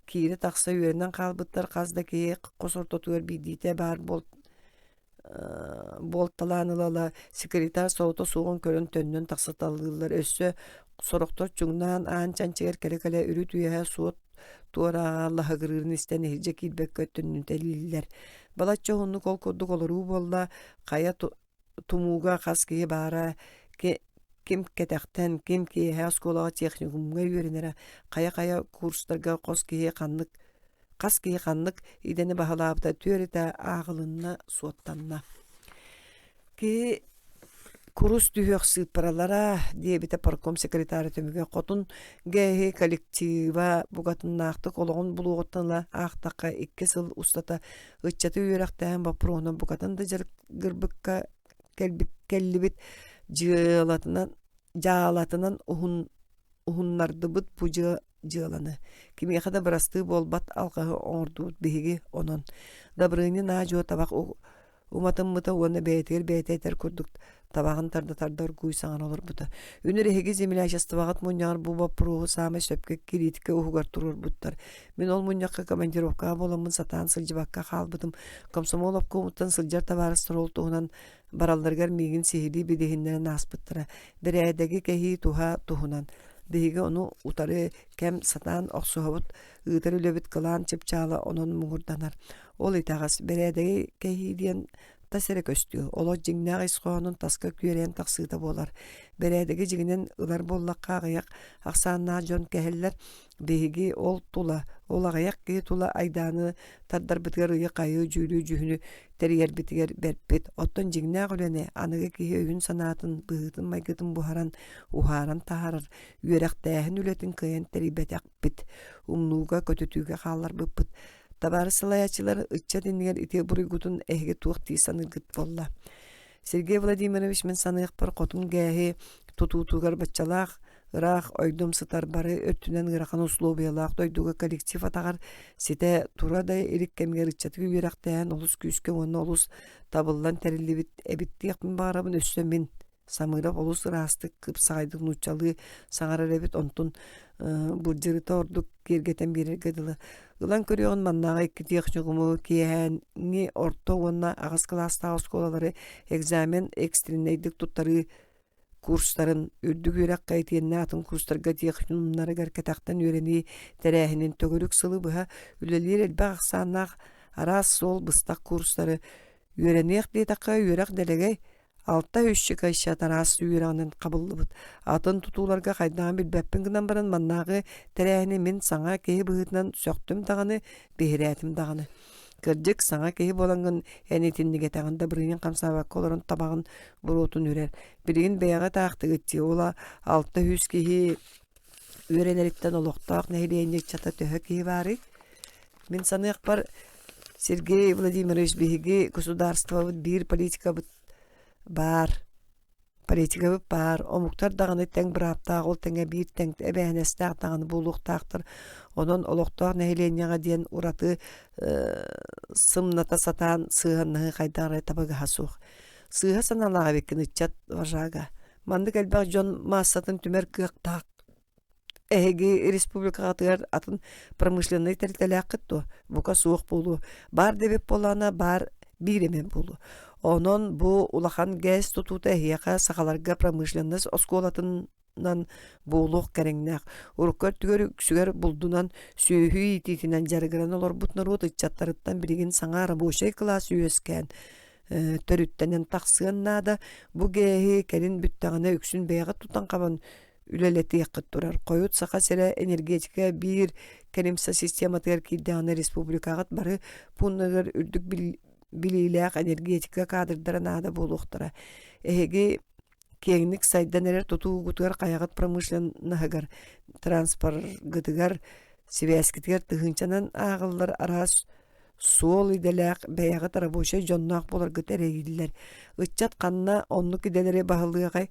киирэ-тахса үөрэнэн хаалбыттар хас да киһи хос ортотугар биирдиитэ баар буолталаан ыла-ыла секретарь солото суоҕун көрөн төннөн тахсыталыыллар өссө сорохтор чуҥнаан аан чанчыгар кэлэ-кэлэ үрүт үөһэ суот туорааҕа лаһыгырыырын истэн иһирдьэ киирбэккэ төннүтэлииллэр балачча уһуннук ол курдук олоруу буолла хайа тумууга хас киһи баара ким кэтэхтэн ким киэһэ оскуолаҕа техникумҥа үөрэнэрэ хайа-хайа курстарга хос киһи ханнык хас киһи ханнык идэни баһылаабыта түөрэтэ ааҕылынна суоттанна киһи курус түһүөх сыыппаралара диэбитэ парком секретара түмүгэ хотун гээһи коллектива букатыннаахтык олоҕун булуоҕуттан ыла аахтахха икки сыл устата ыччаты үөрэхтээһин боппуруоһунан букатын да дьарыгырбыкка кэлбит кэллибит дьыалатынан дьаалатынан уһун уһуннардыбыт бу дьыаланы кимиэхэ да бырастыы буолбат алҕаһы оҥордубут биһиги онон Добрынин аа-дьуо табах уматыммыта уонна бэйэтигэр бэйэтэ этэр курдук табаҕын тарда-тарда оргууй саҥара олорбута. Үнүр эһиги землячествоҕыт мунньаҕар бу боппуруоһу саамай сөпкө кириитикэ уһугар туруорбуттар. Мин ол мунньахха командировкаҕа буоламмын сатаан сылдьыбакка хаалбытым. Комсомол обкомуттан сылдьар табаарыстар ол туһунан баралларыгар миигин сиһилии билиһиннэрэн ааспыттара. Бэрээдэги кэһии туһа туһунан. Биһиги ону утары кэм сатаан охсуһабыт, ыытар үлэбит кылаан чыпчаала онон муҥурданар. Ол итэҕэс, бэрээдэги кэһии диэн тас эрэ көстүү, олох дьиҥнээх ис хоһоонун таска күөрэйэн тахсыыта буолар. Бэрээдэги дьиҥинэн ылар буоллахха аҕыйах ахсааннаах дьон кэһэллэр. Биһиги ол тула, ол аҕыйах киһи тула айдааны тардарбытыгар ыйы-хайы, дьүүлү-дьүһүнү тэрийэрбитигэр бэрпит. Оттон дьиҥнээх үлэни аныгы киһи өйүн-санаатын, быһыытын-майгытын буһаран, уһааран таһаарар үөрэхтээһин үлэтин кыайан тэрийбэтэхпит, умнууга, көтүтүүгэ хаалларбыппыт. Табаарыс салайааччылар, ыччат иннигэр ити буруйгутун эһиги туох дии саныыргыт буолла? Сергей Владимирович мин саныахпар хотун гээһи тутуутугар баччалаах ыраах ойдом сытар бары өттүнэн ыарахан условиялаах дойдуга коллектив атаҕар ситэ тура да илик кэмигэр ыччаты үөрэхтээн олус күүскэ уонна олус табыллан тэриллибит эбит диэхпин баҕарабын өссө мин Самыырап олус ыраастык, кыпсаҕайдык нууччалыы саҥарар эбит, онтун былдьырыта ордук киэргэтэн биэрэргэ дылы. Ылан көрүөҕүн маннааҕы икки техникуму, киэһээҥҥи орто уонна аҕыс кылаастаах оскуолалары экзамен экстреннэйдик туттарыы курстарын, үрдүк үөрэххэ итиэннэ атын курстарга техникумнарыгар кэтэхтэн үөрэнии тэрээһинин төгүрүк сылы быһа үлэлиир элбэх ахсааннаах араас суол быстах курстары үөрэниэх диэтэххэ үөрэх дэлэгэй Алта үсчүк ыччат араас үөрэҕинэн хабыллыбыт. Атын тутууларга хайдаҕын билбэппин гынан баран маннааҕы тэрээһини мин саҥа киһи быһыытынан сөхтүм даҕаны, биһирээтим даҕаны. Кырдьык, саҥа киһи буолаҥҥын эн итинник этэҕин да Добрынин хамсаабакка олорон табаҕын буруотун үрэр. Билигин бэйэҕит аахтыгыт дии, ол 600 киһи үөрэнэриттэн олохтоох нэһилиэнньэ ыччата төһө киһи баарый? Мин саныахпар, Сергей Владимирович биһиги государствобыт биир политикабыт баар политикабыт баар омуктар даҕаны тэҥ бырааптаах ол тэҥэ биир тэҥ эбээһинэстээх даҕаны буолуохтаахтар онон олохтоох нэһилиэнньэҕэ диэн ураты сымната сатаан сыһыаннаһыы хайдах эрэ табыгаһа суох сыыһа санаалаах эбиккин ыччат вожага маннык элбэх дьон маассатын түмэр кыахтаах Эһиги республикаҕытыгар атын промышленнай тэрилтэлээххит дуо? Бука суох буолуо. Баар да эбит буоллаҕына, баар биир эмэ буолуо. Онон бу улахан ГЭС тутуута эһиэхэ сахаларга промышленность оскуолатынан буолуох кэриҥнээх. Урукку өттүгэр үксүгэр булдунан, сүөһү иитиитинэн дьарыгыран олорбут норуот ыччаттарыттан билигин саҥа рабочай кылаас үөскээн төрүттэнэн тахсыан наада. Бу ГЭСи кэлин бүттэҕинэ үксүн бэйэҕит тутан-хабан үлэлэтиэххит турар. Хойут Саха сирэ энергетика биир кэлимсэ систематыгар киирдэҕинэ республикаҕыт бары пууннарыгар үрдүк билиилээх энергетика кадрдара наада буолуохтара. Эһиги киэҥник сайдан эрэр тутуугутугар хайаҕыт промышленноһыгар, транспоргытыгар, сибээскитигэр тыһыынчанан ааҕыллар араас. Суол идэлээх бэйэҕит рабочай дьонноох буоларгыт эрэйиллэр. Ыччат ханна оннук идэлэри баһылыаҕай?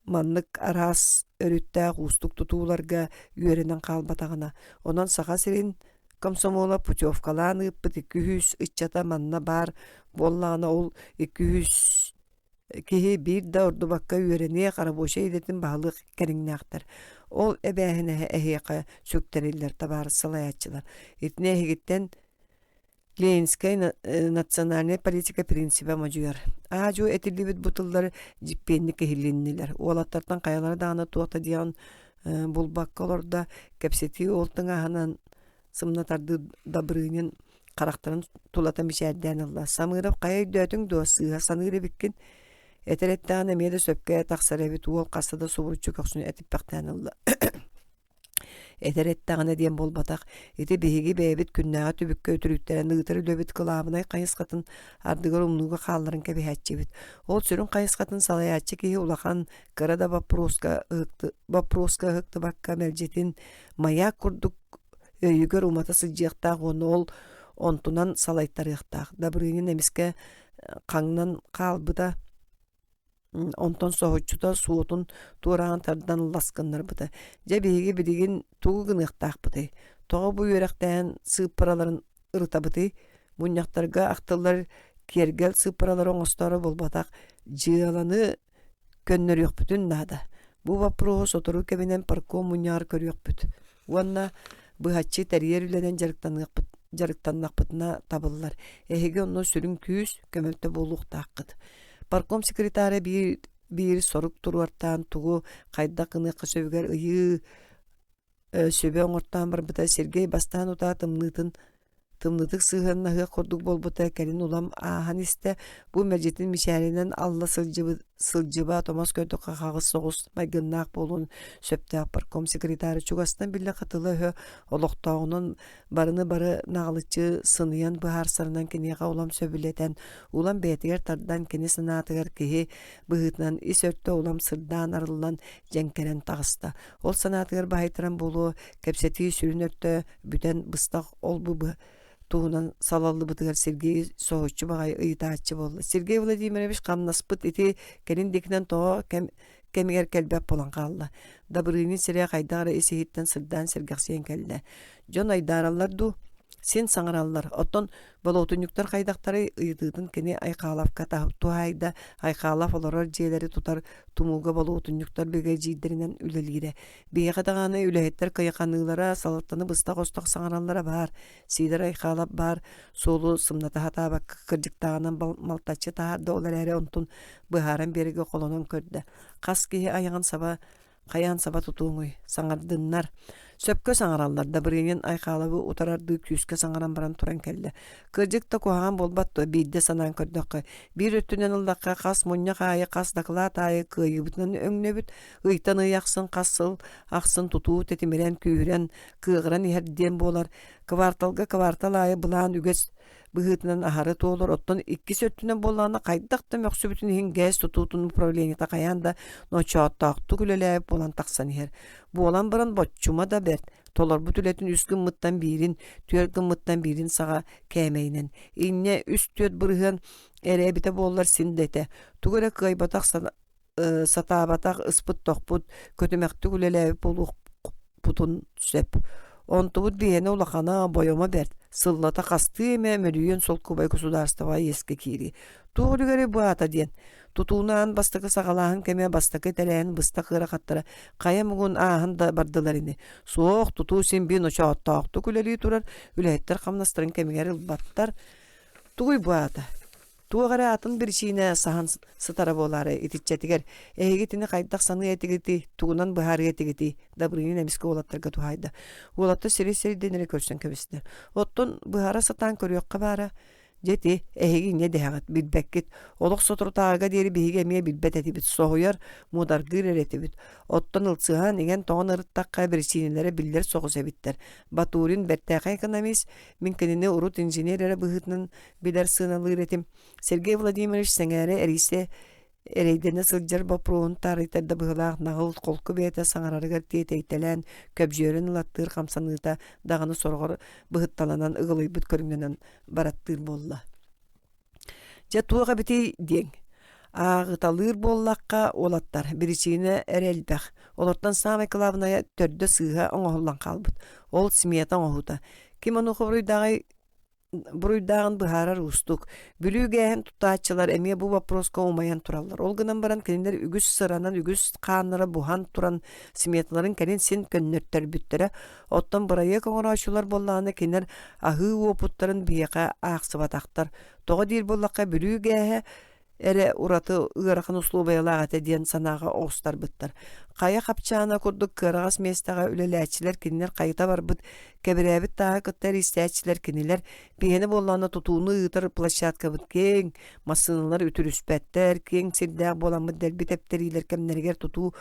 Маннык араас өрүттээх уустук тутууларга үөрэнэн хаалбатаҕына. Онон Саха сирин комсомола путевкалаан ыыппыт 200 ыччата манна баар буоллаҕына ол 200 киһи биир да ордубакка үөрэниэх, рабочай идэтин баһылыах кэриҥнээхтэр. Ол эбээһинэһэ эһиэхэ сүктэриллэр табаарыс салайааччылар. Итини эһигиттэн Ленинскэй национальнай политика принцибэ модьуйар. Аа-дьуо этиллибит бу тыллар дьиппиэнник иһилиннилэр. Уолаттартан хайалара даҕаны туох да диэҕин булбакка олордо. Кэпсэтии ол тыҥааһынан сымнатардыы Добрынин харахтарын тулата мичээрдээн ылла. Самыров хайа өйдөөтүҥ дуо, сыыһа саныыр эбиккин. Этэр эттэҕин эмиэ да сөпкө тахсар эбит уол хаста да субуруччу көхсүн этиппэхтээн ылла. Этэр эттэҕинэ диэн буолбатах, ити биһиги бэйэбит күннээҕи түбүккэ үтүрүттэрэн ыытар үлэбит кылаабынай хайысхатын ардыгар умнууга хаалларан кэбиһээччибит. Ол сүрүн хайысхатын салайааччы киһи улахан, кыра да боппуруоска боппуруоска ыһыктыбакка мэлдьитин маяк курдук өйүгэр умата сылдьыахтаах уонна ол онтунан салайтарыахтаах. Добрынин эмискэ хаҥнан хаалбыта, онтон соһуччута суотун туораан тардан лас гыннарбыта. Дьэ биһиги билигин тугу гыныахтаахпытый? Тоҕо бу үөрэхтээн сыыппараларын ырытабытый? Мунньахтарга ахтыллар киэргэл сыыппаралары оҥосторо буолбатах, дьыаланы көннөрүөхпүтүн наада. Бу боппуруоһу сотору кэминэн парком мунньаҕар көрүөхпүт уонна быһаччы тэрийэр үлэнэн дьарыктаныахпыт дьарыктаннахпытына табыллар. Эһиги онно сүрүн күүс, көмөлтө буолуохтааххыт. Парком секретара биир биир сорук туруортаан тугу хайдах гыныахха сөбүгэр ыйыы сүбэ оҥортоон барбыта. Сергей бастаан утаа тымныытын Тымныытык сыһыаннаһыах курдук буолбута кэлин улам ааһан истэ, бу мэлдьитин мичээринэн алла сылдьыбыт сылдьыба томос көрдөххө хаҕыс соҕус майгыннаах буолуон сөптөөх парком секретара чугастан биллэххэ тыла-өһө олохтооҕунан барыны бары наҕылыччы сыныйан быһаарсарынан киниэхэ улам сөбүлэтэн, улам бэйэтигэр тардан кини санаатыгар киһи быһыытынан ис өртө улам сырдаан арыллан дьэҥкэрэн таҕыста. Ол санаатыгар баһыйтаран буолуо кэпсэтии сүрүн өртө бүтэн быстах ол-бу туһунан салаллыбытыгар Сергей соһуччу баҕайы ыйытааччы буолла. Сергей Владимирович хамнаспыт ити кэлин диэкинэн тоҕо кэм кэмигэр кэлбэт буолан хаалла. Добрынин сирэ хайдах эрэ ис-иһиттэн сырдаан сэргэхсийэн кэллэ. Дьон айдаараллар дуу? Син саҥараллар. Оттон болуотунньуктар хайдахтарый ыйытыытын кини Айхаловка туһаайда. Айхалов олорор дьиэлэри тутар тумууга болуотунньуктар бигэдьиирдэринэн үлэлиирэ. Биһиэхэ даҕаны үлэһиттэр кыйаханыылара, салалтаны быстах-остох саҥараллара баар, Сидор Айхалов баар суолу сымната сатаабакка кырдьыктааҕынан малтаччы таһаарда, ол эрээри онтун быһааран биэрэргэ холонон көрдө. Хас киһи айаҕын саба хайаан саба тутуоҥуй, саҥардыннар. Сөпкө саҥараллар, Добрынин Айхаловы утарардыы күүскэ саҥаран баран туран кэллэ. Кырдьык да куһаҕан буолбат дуо, биирдэ санаан көрдөххө, биир өттүнэн ыллахха хас мунньах аайы, хас дакылаат аайы кыайыыбытынан өҥнөбүт, Ыйтан ый ахсын хас сыл ахсын тутуу тэтимирэн, күүһүрэн, кыаҕыран иһэр диэн буолар. Кварталга квартал аайы былаан үгэс быһыытынан аһары туолар. Оттон иккис өттүнэн буоллаҕына, хайдах да мөхсүбүтүн иһин ГЭС тутуутун управлениета хайаан да ночооттоохтук үлэлээбит буолан тахсан иһэр. Буолан баран боччума да бэрт. Толорбут үлэтин үс гыммыттан биирин, түөрт гыммыттан биирин саҕа кээмэйинэн. Инньэ үс-түөрт бырыһыан эрэ эбитэ буоллар син да этэ. Тугу эрэ кыайбатах сатаабатах, ыспыт-тохпут, көтүмэхтик үлэлээбит буолуохпутун сөп. Онтубут биһиэнэ улахана, бойомо бэрт, сыллата хастыы эмэ мөлүйүөн солкуобай государствоҕа иэскэ киирии. Туох үлүгэрий бу аата диэн. Тутууну аан бастакы саҕалааһын кэмэ бастакы тэрээһин быстах ыарахаттара хайа муҥун ааһан да бардылар ини. Суох, тутуу син биир ночооттоохтук үлэлии турар, үлэһиттэр хамнастарын кэмигэр ылбаттар. Тугуй бу аата? Туох эрэ атын биричиинэ саһан сытара буолаарай итиччэтигэр эһиги итини хайдах саныа этигитий, тугунан быһаарыа этигитий Добрынин эмискэ уолаттарга туһаайда. Уолаттар сири-сирдэн эрэ көрсөн кэбистилэр. Оттон быһаара сатаан көрүөххэ баара. Дьэ ити, эһиги инньэ дэһэҕит, билбэккит. Олох соторутааҕыга диэри биһиги эмиэ билбэт этибит, соһуйар, муодаргыыр эрэ этибит. Оттон ылсыһан, иҥэн-тоҥон ырыттахха, биричиинэлэрэ биллэр соҕус эбиттэр. Батурин бэртээхэй экономист, мин кинини урут инженер эрэ быһыытынан билэр сыаналыыр этим. Сергей Владимирович сэҥээрэ эрийсэ Эрэйдэнэ сылдьар боппуруоһун таарыйтарда быһыылаах наҕыл холку бэйэтэ саҥарарыгар тиэтэйтэлээн, көбдьүөрэн ылаттыыр хамсаныыта даҕаны сороҕор быһытталанан ыгылыйбыт көрүҥнэнэн бараттыыр буолла. Дьэ туох эбитий диэҥ. Ааҕыталыыр буоллахха уолаттар, биричиинэ эрэ элбэх. Олортон саамай кылаабынайа төрдө сыыһа оҥоһуллан хаалбыт. Ол смета оҥоһуута. Ким онуоха буруйдааҕый буруйдааҕын быһаарар уустук. Бүлүү гээһин тутааччылар эмиэ бу боппуруоска умайан тураллар. Ол гынан баран кинилэр үгүс сыранан, үгүс хааннара буһан туран сметаларын кэлин син көннөртөрбүттэрэ. Оттон бырайыак оҥорооччулар буоллаҕына кинилэр аһыы уопуттарын биһиэхэ аахсыбатахтар. Тоҕо диир буоллахха Бүлүү гээһэ эрэ ураты ыарахан услуобуйалаах этэ диэн санааҕа оҕустарбыттар. Хайа хапчаана курдук кыараҕас миэстэҕэ үлэлээччилэр кинилэр хайыта барбыт, кэбирээбит тааһы кытта эрийсээччилэр кинилэр биһиэнэ буоллаҕына тутууну ыытар площадкабыт киэҥ, массыыналар үтүрүспэттэр, киэҥ сирдээх буоламмыт дэлби тэптэриилэр кэмнэригэр тутуу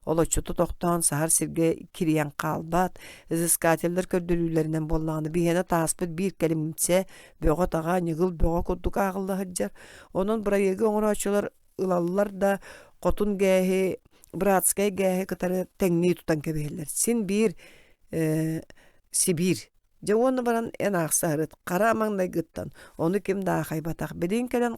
олоччута тохтоон саһар сиргэ кирийэн хаалбат, изыскателлэр көрдөрүүлэринэн буоллаҕына биһиэнэ тааспыт биир кэлимсэ бөҕө-таҕа, ньыгыл бөҕө курдук ааҕылла сылдьар. Онон бырайыагы оҥорооччулар ылаллар да хотун гээһи, братскай гээһи кытары тэҥнии тутан кэбиһэллэр. Син биир э, Сибиир. Дьэ уонна баран эн аахсаһарыт хара маҥнайгыттан ону ким да аахайбатах. Билигин кэлэн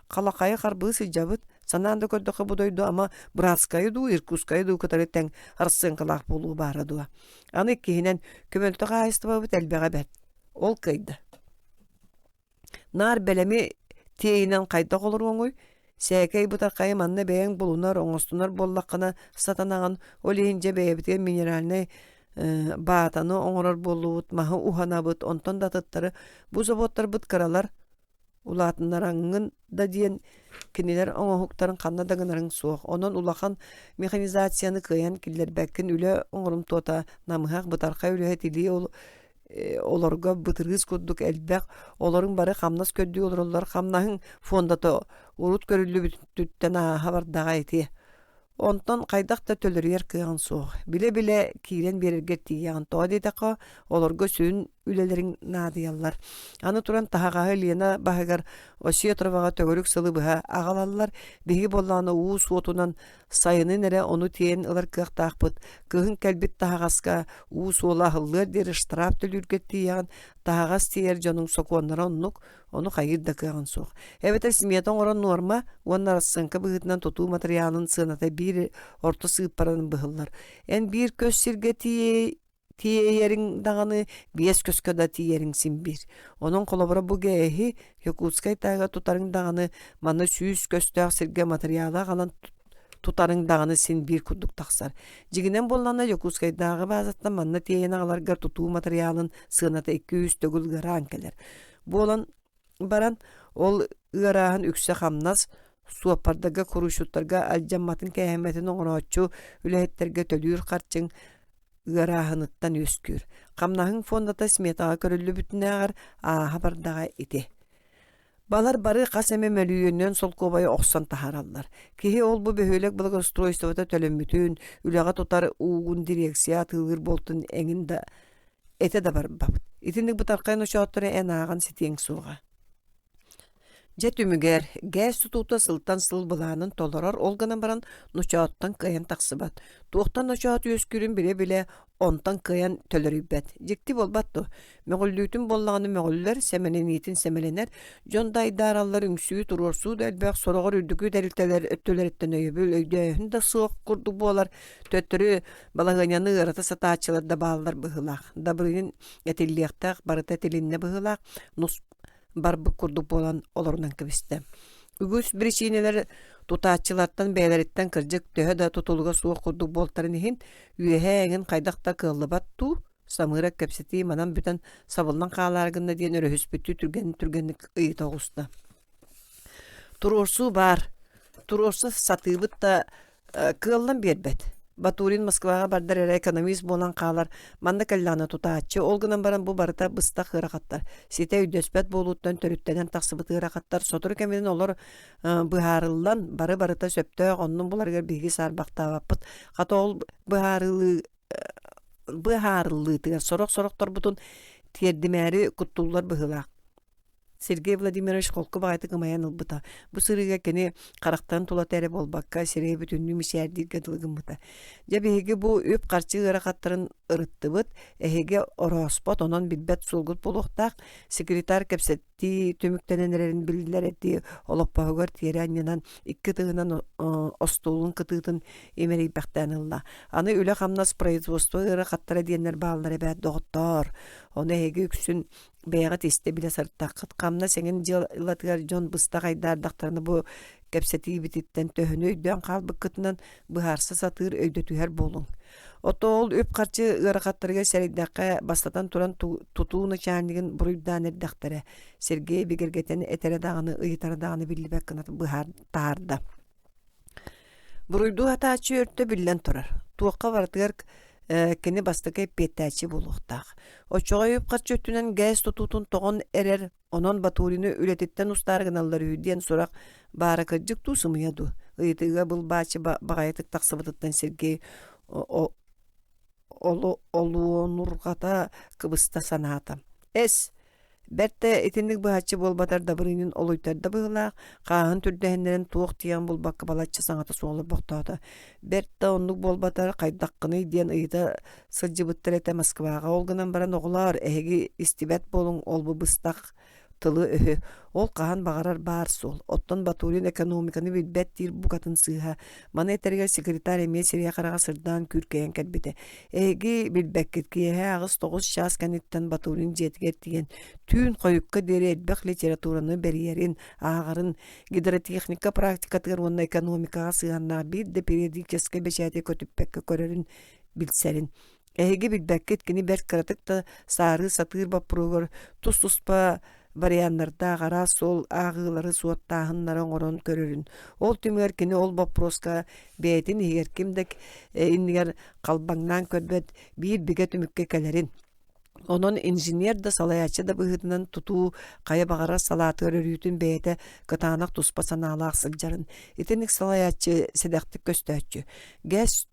халахайы харбыы сылдьабыт. Санаан да көрдөххө бу дойду ама Братскайы дуу, Иркутскайы дуу кытары тэҥ арассыаҥкалаах буолуо баара дуо? Аны иккиһинэн көмөлтө хаһаайыстыбабыт элбэҕэ бэрт. Ол кыайда. Наар бэлэми тиэйинэн хайдах олоруоҥуй? Сээкэй бытархайы манна бэйэҥ булунар, оҥостунар буоллаххына сатанаҕын. Ол иһин дьэ бэйэбитигэр минеральнай баатаны оҥорор буоллубут, маһы уһанабыт, онтон да атыттары. Бу заводтарбыт кыралар, улаатыннараҥҥын да диэн кинилэр оҥоһуктарын ханна да гынарыҥ суох. Онон улахан механизацияны кыайан киллэрбэккин, үлэ оҥорумтуота намыһах, бытархай үлэһит илии олорго бытырыыс курдук элбэх, олоруҥ бары хамнас көрдүү олороллор, хамнаһыҥ фондата урут көрүллүбүтүттэн ааһа бардаҕа ити. Онтон хайдах да төлөрүйэр кыаҕын суох. Билэ-билэ киирэн биэрэргэр тиийэҕин. Тоҕо диэтэххэ, олорго сүрүн үлэлэриҥ наадыйаллар. Аны туран таһаҕаһы Лена баһыгар Осетроваҕа төгүрүк сылы быһа аҕалаллар. Биһиги буоллаҕына уу суотунан сайынын эрэ ону тиэйэн ылар кыахтаахпыт. Кыһын кэлбит таһаҕаска уу суола аһыллыар диэри штраф төлүүргэ тиийэҕин. Таһаҕас тиэйэр дьонуҥ сокуоннара оннук. Ону хайыыр да кыаҕын суох. Эбэтэр смета оҥорон нуорма уонна арассыаҥка быһыытынан тутуу матырыйаалын сыаната биир орто сыыппаранан быһыллар. Эн биир көс сиргэ тиэйэриҥ даҕаны биэс көскө да тиийэриҥ син биир. Онон холобура бу гээһи Якутскай тааһыгар тутарыҥ даҕаны манна 100 көстөөх сиргэ матырыйаалы аҕалан тутарыҥ даҕаны син биир курдук тахсар. Дьиҥинэн буоллаҕына Якутскайдааҕы баазаттан манна тиэйэн аҕаларгар тутуу матырыйаалын сыаната 200 төгүл ыараан кэлэр. Буолан баран, ол ыарааһын үксэ хамнас, суоппардарга, куруусчуттарга алдьамматын-кээһэммэтин оҥорооччу үлэһиттэргэ төлүүр харчыҥ ыарааһыныттан үөскүүр. Хамнаһыҥ фондата сметаҕа көрүллүбүтүнээҕэр ааһа бардаҕа ити. Балар бары хас эмэ мөлүйүөнүнэн солкуобайы охсон таһаараллар. Киһи ол-бу бөһүөлэк благоустройствота төлөммүтүн, үлэҕэ тутар уугун дирекция атыылыыр буолтун эҥин да этэ да барбаппыт. Итинник бытархай ночооттору эн ааҕан ситиэҥ суоҕа. Дьэ түмүгэр, ГЭС тутуута сылтан сыл былаанын толорор, ол гынан баран ночооттон кыайан тахсыбат. Туохтан ночоот үөскүүрүн билэ-билэ, онтон кыайан төлөрүйбэт. Дьикти буолбат дуо? Мөҕүллүүтүн буоллаҕына мөҕүллэр, сэмэлэниитин сэмэлэнэр. Дьон да айдаараллар, үҥсүү, туруорсуу да элбэх, сороҕор үрдүкү тэрилтэлэр өттүлэриттэн өйөбүл, өйдөөһүн да суох курдук буолар. Төттөрү балаһыанньаны ыарата сатааччылар да бааллар быһыылаах. Добрынин этиллиэхтээх барыта этилиннэ быһыылаах, нус барбыт курдук буолан олорунан кэбистэ. Үгүс биричиинэлэр тутааччылартан бэйэлэриттэн кырдьык төһө да тутулуга суох курдук буолтарын иһин, үөһээ эҥин хайдах да кыаллыбат дуу, самыыра кэпсэтии манан бүтэн сабыллан хаалаары гынна диэн өрөһүспүттүү түргэн-түргэнник ыйыта оҕуста. Туруорсуу баар. Туруорса сатыыбыт да кыаллан биэрбэт. Батурин Москваҕа бардар эрэ экономист буолан хаалар, манна кэллэҕинэ тутааччы, ол гынан баран бу барыта быстах ыарахаттар. Ситэ өйдөспөт буолууттан төрүттэнэн тахсыбыт ыарахаттар сотору кэминэн олор быһаарыллан, бары-барыта сөптөөх оннун буларыгар биһиги саарбахтаабаппыт. Хата ол быһаарылыы быһаарыллыытыгар сорох-сорохторбутун тиэрдимээри куттууллар быһыылаах. Сергей Владимирович холку баҕайытык ымайан ылбыта. Бу сырыыга кини харахтарын тулата эрэ буолбакка, сирэйэ бүтүннүү мичээрдииргэ дылы гыммыта. Дьэ биһиги бу үп-харчы ыарахаттарын ырыттыбыт, эһиги орооспот, онон билбэт суолгут буолуохтаах. Секретарь кэпсэтии түмүктэнэн эрэрин биллэр этии олоппоһугар тиэрэ анньынан икки тыһынан остуолун кытыытын имэрийбэхтээн ылла. Аны үлэ-хамнас производство ыарахаттара диэннэр бааллар эбээт, доҕоттоор. Ону эһиги үксүн бэйэҕит истэ-билэ сырыттаххыт. Хамнас эҥин дьыалатыгар дьон быстах айдаардахтарына бу кэпсэтиибититтэн төһөнү өйдөөн хаалбыккытынан быһаарса сатыыр өйдөтүһэр буолуҥ. Ото ол үп-харчы ыарахаттарыгар сэрэйдэххэ, бастатан туран тутуу начальнигын буруйдаан эрдэхтэрэ. Сергей бигэргэтэн этэрэ даҕаны, ыйытара даҕаны биллибэт гына быһаар таһаарда. Буруйдуу сатааччы өртө биллэн турар. Туохха барытыгар кини бастакы эппиэттээччи буолуохтаах. Оччоҕо үп-харчы өттүнэн ГЭС тутуутун тоҕон эрэр, онон Батурины үлэтиттэн устаары гыналлар үһү диэн сурах баара кырдьык дуу, сымыйа дуу? Ыйытыыга былбааччы баҕайытык тахсыбытыттан Сергей олуонурҕата кыбыста санаата. Эс, бэрт да итинник быһаччы буолбатар Добрынин олуйтарда быһыылаах, хааһын түрдэһиннэрэн туох тиийэн булбакка балачча саҥата суох олорбохтоото. Бэрт да оннук буолбатар хайдаххыный диэн ыйыта сылдьыбыттар этэ Москваҕа. Ол гынан баран оҕолоор, эһиги истибэт буолуҥ, ол-бу быстах тылы-өһү ол хаһан баҕарар баар суол. Оттон Батурин экономиканы билбэт диир букатын сыыһа. Маны этэригэр секретарь эмиэ сирэйэ-хараҕа сырдаан күүркэйэн кэлбитэ. Эһиги билбэккит, киэһэ аҕыс-тоҕус чаас кэнниттэн Батурин дьиэтигэр тиийэн түүн хойукка диэри элбэх литератураны бэрийэрин, ааҕарын, гидротехника практикатыгар уонна экономикаҕа сыһыаннаах биир да периодическай бэчээти көтүппэккэ көрөрүн билсэрин. Эһиги билбэккит, кини бэрт кыратык да саарыы сатыыр боппуруогар тус-туспа варианнардаах араас суол ааҕыылары суоттааһыннары оҥорон көрөрүн. Ол түмүгэр кини ол боппуруоска бэйэтин иһигэр ким да иннигэр халбаҥнаан көрбөт биир бигэ түмүккэ кэлэрин. Онон инженер да салайааччы да быһыытынан тутуу хайа баҕарар салаатыгар өрүүтүн бэйэтэ кытаанах туспа санаалаах сылдьарын. Итинник салайааччы сэдэхтик көстөөччү. ГЭС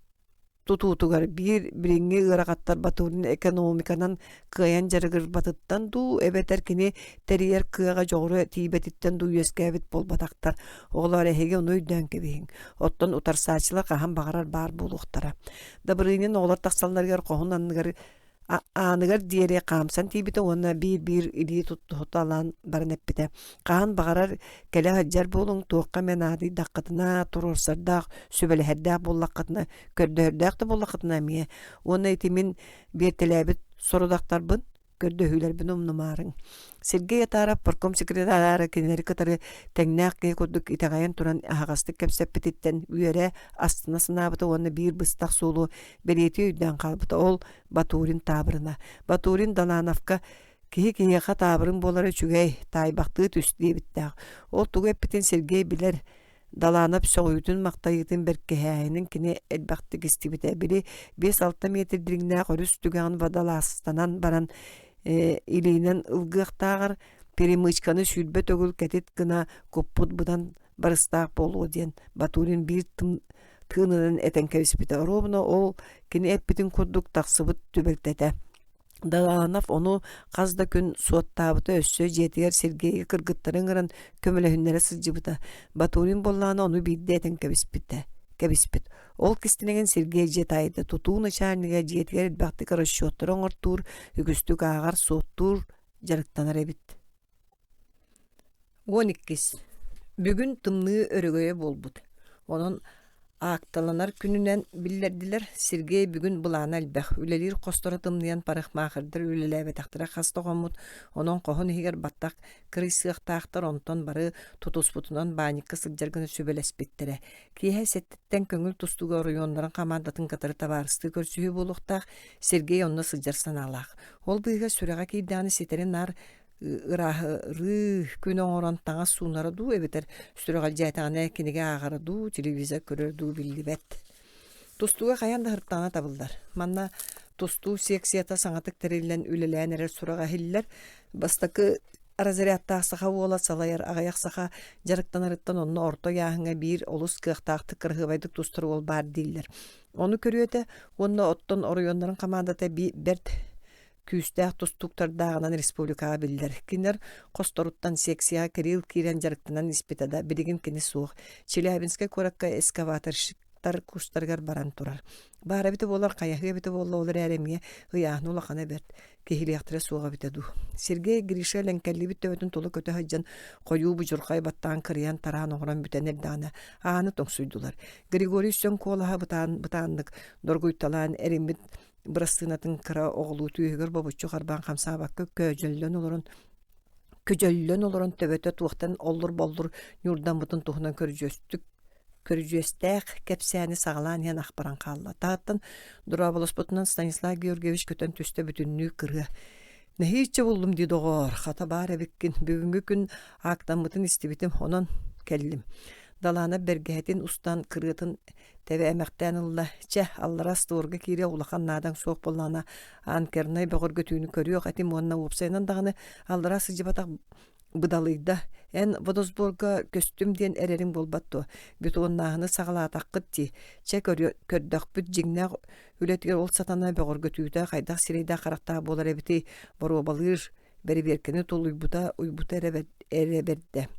тутуутугар биир билиҥҥи ыарахаттар Батурин экономиканан кыайан дьарыгырбатыттан дуу, эбэтэр кини тэрийэр кыаҕа дьоҕура тиийбэтиттэн дуу үөскээбит буолбатахтар. Оҕолоор, эһиги ону өйдөөн кэбиһиҥ. Оттон утарсааччылар хаһан баҕарар баар буолуохтара. Добрынин оҕолор тахсалларыгар хоһун анныгар ааныгар диэри хаамсан тиийбитэ уонна биир-биир илии туттуһуталаан баран эппитэ: «Хаһан баҕарар кэлэ сылдьар буолуҥ, туохха эмэ наадыйдаххытына, туруорсардаах, сүбэлэһэрдээх буоллаххытына, көрдөһөрдөөх да буоллаххытына эмиэ. Уонна ити мин биэртэлээбит сорудахтарбын, көрдөһүүлэрбин умнумаарыҥ». Сергей Атаров партком секретара кинилэри кытары тэҥнээх киһи курдук итэҕэйэн туран аһаҕастык кэпсэппититтэн үөрэ, астына санаабыта уонна биир быстах суолу бэлиэтии өйдөөн хаалбыта. Ол Батурин таабырына. Батурин Далановка киһи киһиэхэ таабырын буолара үчүгэй, таайбахтыы түс диэбиттээх. Ол тугу эппитин Сергей билэр. Даланов сөҕүүтүн-махтайыытын бэркиһээһинин кини элбэхтик истибитэ. Били 5-6 метр дириҥнээх өрүс түгэҕин водолазтанан баран илиинэн ылгыахтааҕар перемычканы 20 төгүл кэтит гына куппут быдан барыстаах буолуо диэн Батурин биир тыынынан этэн кэбиспитэ. Оруобуна ол кини эппитин курдук тахсыбыт түбэлтэтэ. Даланов ону хас да күн суоттаабыта өссө дьиэтигэр Сергейи кыргыттары ыҥыран көмөлөһүннэрэ сылдьыбыта. Батурин буоллаҕына ону биирдэ этэн кэбиспитэ. Кэбиспит. Ол кистэлэҥин Сергей дьиэ таайда тутуу начальнига дьиэтигэр элбэхтик расчеттары оҥортуур, үгүстүк ааҕар, суоттуур дьарыктанар эбит. Уон иккис. Бүгүн тымныы өрөгөйө буолбут. Онон аакталанар күнүнэн биллэрдилэр. Сергей бүгүн былаана элбэх. Үлэлиир хосторо тымныйан парикмахердар үлэлээбэтэхтэрэ хас да хоммут. Онон хоһун иһигэр баттах кырыйсыахтаахтар, онтон бары тутуспутунан баанньыкка сылдьар гына сүбэлэспиттэрэ. Киэһэ сэттэттэн көҥүл тустууга оройуоннарын хамаандатын кытары табаарыстыы көрсүһүү буолуохтаах. Сергей онно сылдьар санаалаах. Ол быыһыгар сүрэҕэ киирдэҕинэ ситэри наар ырааһырыы күн оҥорон таҥас суунара дуу эбэтэр сүрэҕэлдьээтэҕинэ кинигэ ааҕара дуу, телевизор көрөр дуу биллибэт. Тустууга хайаан да сырыттаҕына табыллар. Манна тустуу секцията саҥатык тэриллэн үлэлээн эрэр сураҕа иһиллэр. Бастакы разрядтаах саха уола салайар аҕыйах саха дьарыктанарыттан онно орто ыйааһыҥҥа биир олус кыахтаахтык кыраһыабайдык тустар уол баар дииллэр. Ону көрүөтэ уонна оттон оройуоннарын хамаандата бэрт. күүстээх тустууктардааҕынан республикаҕа биллэр. Кинилэр хосторуттан секцияҕа Кирилл киирэн дьарыктанан испитэ да, билигин кини суох. Челябинскай куоракка эскаваторщиктар курстарыгар баран турар. Баара эбитэ буоллар, хайаһыа эбитэ буолла, ол эрээри эмиэ ыйааһына улахана бэрт, киһилиэхтэрэ суох эбитэ дуу. Сергей Гриша лэҥкэллибит төбөтүн тула көтө сылдьан, хойуу будьурхай баттаан кырыйан тараан оҥорон бүтэн эрдэҕинэ, ааны тоҥсуйдулар. Григорий сөҥ куолаһа бытаан бытааннык доргуйталаан эриммит бырастыынатын кыра оҕолуу түөһүгэр бобуччу харбаан хамсаабакка көөдьөллөн олорон көдьөллөн олорон төбөтө туохтан оллур-боллур ньуурдаммытын туһунан көрүдьүөстүк көрүдьүөстээх кэпсээни саҕалаан иһэн ахпаран хаалла. Таһыттан дорооболоспутунан Станислав Георгиевич көтөн түстэ бүтүннүү кырыа. Нэһииччэ буллум дии доҕоор, хата баар эбиккин, бүгүҥҥү күн аактаммытын истибитим, онон кэллим. Далаана бэргэһэтин устан кырыатын тэбэ эмэхтээн ылла. Чэ, аллара остуорга киириэх улахан наадаҥ суох буоллаҕына, анкернай бөҕөргөтүүнү көрүөх этим уонна уопсайынан даҕаны аллара сылдьыбатах быдалыйда. Эн водосборга көстүм диэн эрэриҥ буолбат дуо? Бетоннааһыны саҕалаатаххыт дии. Чэ, көрдөхпүт дьиҥнээх үлэтигэр ол сатана бөҕөргөтүүтэ хайдах сирэйдээх-харахтаах буолар эбитий? Боруобалыыр бэрэбиэркэни тулуйбута, уйбута эрэ, эрэ бэрдэ.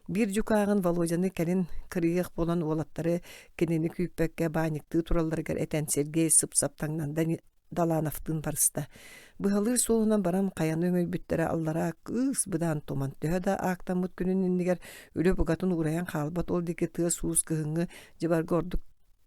Биир дьукааҕын Володяны кэлин кырыйыах буолан уолаттары кинини күүппэккэ баанньыктыы туралларыгар этэн Сергей сып-сап таҥнан Далановтыын барыста. Быһалыыр суолунан баран хайаны өҥөйбүттэрэ аллараа кыыс быдаан туман төһө да аактаммыт күнүн иннигэр үлэ букатын уурайан хаалбат ол диэки тыас-уус кыһыҥҥы дьыбарга ордук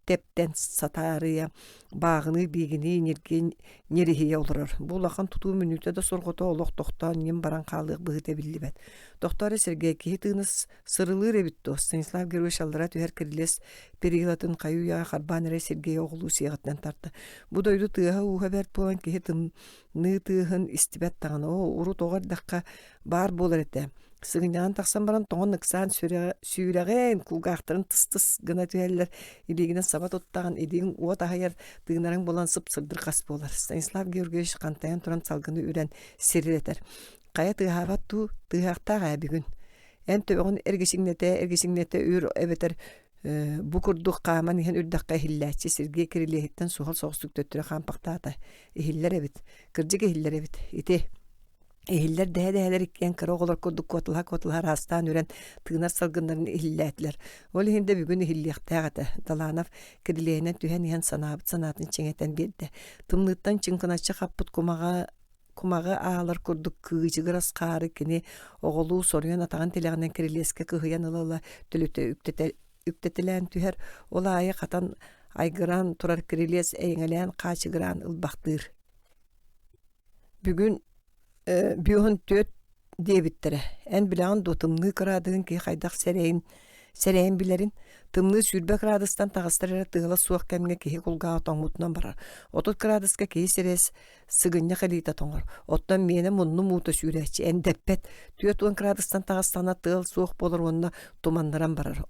тэптэн сатаарыйа, бааҕыныы биигинии ньиргин ньириһийэ олорор. Бу улахан тутуу мүнүүтэ да сорҕото олох тохтоон ньим баран хаалыах быһыыта биллибэт. Тохтоо эрэ Сергей киһи тыына сырылыыр эбит дуо? Станислав Георгиевич аллара түһэр кирилиэс перилатын хайыы-үйэҕэ харбаан эрэ Сергей оҕолуу сиэҕиттэн тарта. Бу дойду тыаһа-ууһа бэрт буолан киһи тымныы тыаһын истибэт даҕаны. Оо, урут оҕо эрдэххэ баар буолар этэ. Сыгынньаҕын тахсан баран тоҥон ыксаан сүүрэҕин, кулгаахтарын тыс-тыс гына түһэллэр, илиигинэн саба туттаҕын, илииҥ уот аһыйар, тыынарыҥ булан сып-сырдырҕас буолар. Станислав Георгиевич хантайан туран салгыны үрэн сирилэтэр. Хайа тыаһаабат дуу, тыаһаахтаах ээ бүгүн. Эн төбөҕүн эргичиҥнэтэ, эргичиҥнэтэ үр эбэтэр бу курдук хааман иһэн үрдэххэ иһиллээччи Сергей кирилиэһиттэн суһал соҕустук төттөрү хаампахтаата. Иһиллэр эбит. Кырдьык иһиллэр эбит. Ити Иһиллэр дэһэ-дэһэлэр иккиэн кыра оҕолор курдук куоталаһа-куоталаһа араастаан үрэн, тыынар салгыннарын иһиллээтилэр. Ол иһин да бүгүн иһиллиэхтээх этэ. Таланов кирилиэһинэн түһэн иһэн санаабыт санаатын чиҥэтэн биэрдэ. Тымныыттан чыҥкыначчы хаппыт кумаҕа кумаҕы аалар курдук кыычыгырас хаары кини оҕолуу соруйан атаҕын тилэҕинэн кирилиэскэ кыһыйан ыла-ыла төлүтэ үктэтэ үктэтэлээн түһэр, ол аайы хатан айгыраан турар кирилиэс эйэҥэлээн хаачыгыраан ылбахтыыр. Бүгүн 54 диэбиттэрэ. Эн билэҕин дуо тымныы кыраадыһын киһи хайдах сэрэйин сэрэйэн билэрин? Тымныы 20 кыраадыстан таҕыстар эрэ тыала суох кэмҥэ киһи кулгааҕа тоҥмутунан барар. 30 кыраадыска киһи сирэс сыгынньах илиитэ тоҥор. Оттон миэнэ муннум уута сүүрээччи эндэппэт. 40 кыраадыстан таҕыстаҕына тыал суох буолар уонна туманнаран барар.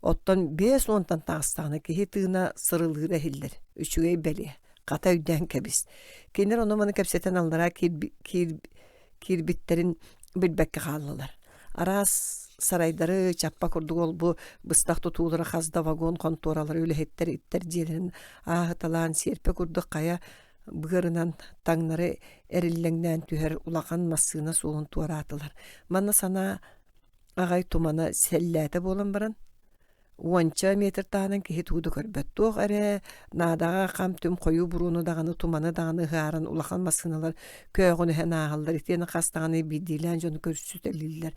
Оттон 50-тан таҕыстаҕына киһи тыына сырылыыра иһиллэр. Үчүгэй бэлиэ. Хата өйдөөн кэбис. Кинилэр ону-маны кэпсэтэн аллараа киирбиттэрин билбэккэ хааллылар. Араас сарайдары, чаппа курдук ол-бу быстах тутуулары хас да вагон хонтуоралары үлэһиттэр иттэр дьиэлэрин ааһыталаан сиэрпэ курдук хайа быарынан таҥнары эриллэҥнээн түһэр улахан массыына суолун туораатылар. Манна санаа аҕай тумана сэллээтэ буолан баран Уонча метр таһынан киһи тугу да көрбөт. Туох эрэ наадаҕа хам-түм хойуу буруону даҕаны, туманы даҕаны ыһааран улахан массыыналар көөҕүнэһэн ааһаллар. Итиэннэ хас даҕаны биирдиилээн дьону көрсүтэлииллэр.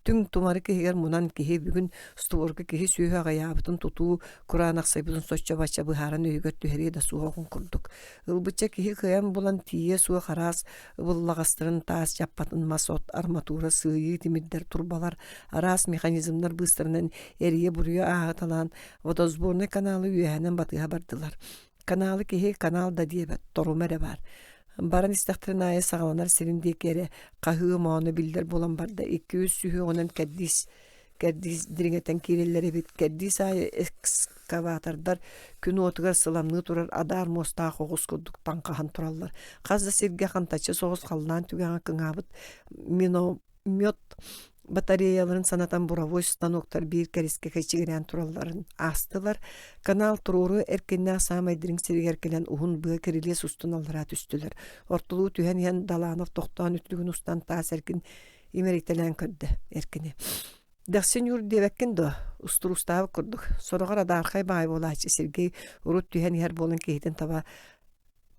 Түҥ тумарык иһигэр мунан киһи бүгүн створка киһи сүөһү аҕыйаабытын тутуу кураанахсыйбытын соччо-бачча быһааран өйүгэр түһэриэ да суоҕун курдук. Ылбычча киһи кыайан булан тиийиэ суох араас ыбыллаҕастарын таас дьаппатын мас-от арматура сыыйыы тимирдэр турбалар араас механизмнар быыстарынан эрийэ-буруйа ааһыталаан водосборнай каналы үөһэнэн батыһа бардылар. Каналы киһи канал да диэбэт, торума эрэ баар. Баран истэхтэрин аайы саҕаланар сирин диэки эрэ хаһыы омооно биллэр буолан барда. Икки-үс сүһүөҕүнэн кэрдиис кэрдиис дириҥэтэн киирэллэр эбит. Кэрдиис аайы экскаватордар күн уотугар сыламныы турар адаар муостаах оҕус курдук таҥхаһан тураллар. Хас да сиргэ хантаччы соҕус халлаан түгэҕэ кыҥаабыт миномет. Батареяларын санатан буровой станоктар биир кэрискэ кэчигирээн туралларын аастылар. Канал туруору эркиннээх саамай дириҥ сиригэр кэлэн уһун быа кирилиэс устун аллараа түстүлэр. Ортолуу түһэн иһэн Даланов тохтоон үтүлүгүн устан таас эркин имэрийтэлээн көрдө эркини. Дэхси ньуур диэбэккин дуо? Устуруустаабыт курдук. Сороҕор адаархай баай буолааччы Сергей урут түһэн иһэр буолан киһитин таба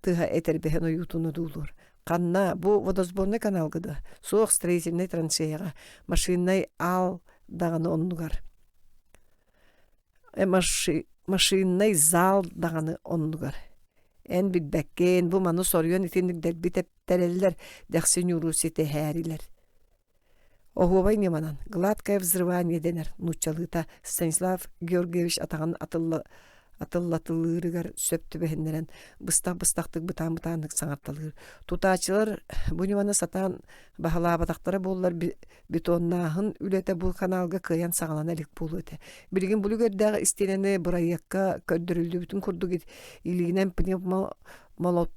тыаһа этэрбэһин ойуутун одуулуур. Ханна? Бу водосборный каналга да? Суох строительнай траншеяҕа. Машиннай аал даҕаны оннугар. Машиннай зал даҕаны оннугар. Эн билбэккин, бу маны соруйан итинник дэлби тэптэрэллэр, дэхси ньууру ситиһээрилэр. Оһуобай ньыманан «Гладкое взрывание» дэнэр нууччалыыта Станислав Георгиевич атаҕын атыллатылыырыгар сөп түбэһиннэрэн быстах-быстахтык бытаан-бытааннык саҥарталыыр. Тутааччылар бу ньыманы сатаан баһылаабатахтара буоллар бетоннааһын үлэтэ бу каналга кыайан саҕалана илик буолуо этэ. Билигин бүлүгэрдээх истиэнэни бырайыакка көрдөрүллүбүтүн курдук илиинэн пневмомолот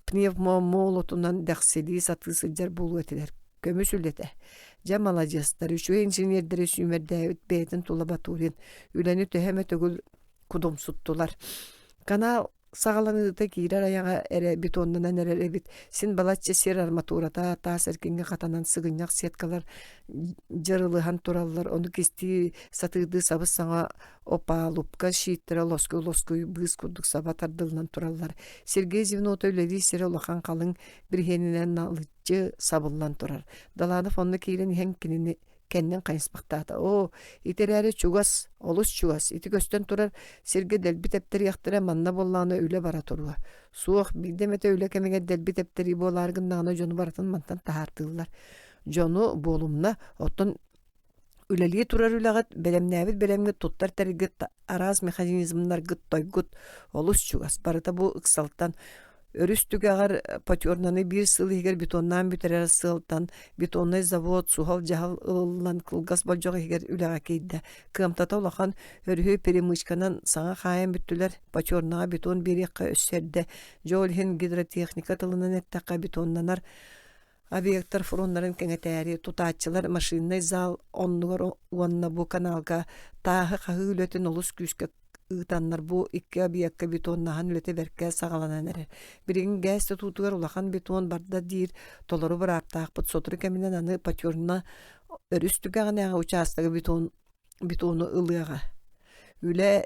пневмомолотунан дэхсилии сатыы сылдьар буолуо этилэр. Көмүс үлэтэ. Дьэ, маладьыастар, үчүгэй инженердэри сүүмэрдээбит бэйэтин тула Батурин үлэни төһө эмэ төгүл кудумсуттулар. Канал саҕаланыыта киирэр айаҕа эрэ бетоннанан эрэр эбит. Син балачча сир арматурата таас эркиҥҥэ хатанан сыгынньах сеткалар дьырылыһан тураллар. Ону кистии сатыырдыы сабыс-саҥа опалубка щиттэрэ лоскуй-лоскуй быыс курдук саба тардыллан тураллар. Сергей звенота үлэлиир сирэ улахан халыҥ бириһиэнинэн налыччы сабыллан турар. Даланов онно киирэн иһэн кинини кэннин хайыспахтаата. Оо, ити эрээри чугас, олус чугас, ити көстөн турар сиргэ дэлби тэптэриэхтэрэ, манна буоллаҕына үлэ бара туруо. Суох, биирдэ эмэтэ үлэ кэмигэр дэлби тэптэрии буолаары гыннаҕына дьону барытын мантан таһаартыыллар. Дьону буолумна, оттон Үлэлии турар үлэҕит, бэлэмнээбит бэлэмҥит туттар тэрилгит араас механизмнаргыт тойгут олус чугас. Барыта бу ыксалтан өрүс түгэҕэр Потернаны биир сыл иһигэр бетоннаан бүтэрэр сыалтан бетоннай завод суһал дьаһал ылыллан кылгас болдьох иһигэр үлэҕэ киирдэ. Кыамтата улахан өрүһү перемычканан саҥа хаайан бүттүлэр. Потернаҕа бетон биэриэххэ өссө эрдэ. Дьэ ол иһин гидротехника тылынан эттэххэ бетоннанар Объектар фроннарын кэҥэтээри тутааччылар машиннай зал оннугар уонна бу каналга тааһы хаһыы үлэтин олус күүскэ ыытаннар бу икки объекка бетоннаһан үлэтэ бэркэ саҕаланан эрэр. Билигин ГЭС тутуутугар улахан бетон барда диир толору бырааптаахпыт. Сотору кэминэн аны Патерна өрүс түгэҕинээҕи учаастагы бетон бетону ылыаҕа. Үлэ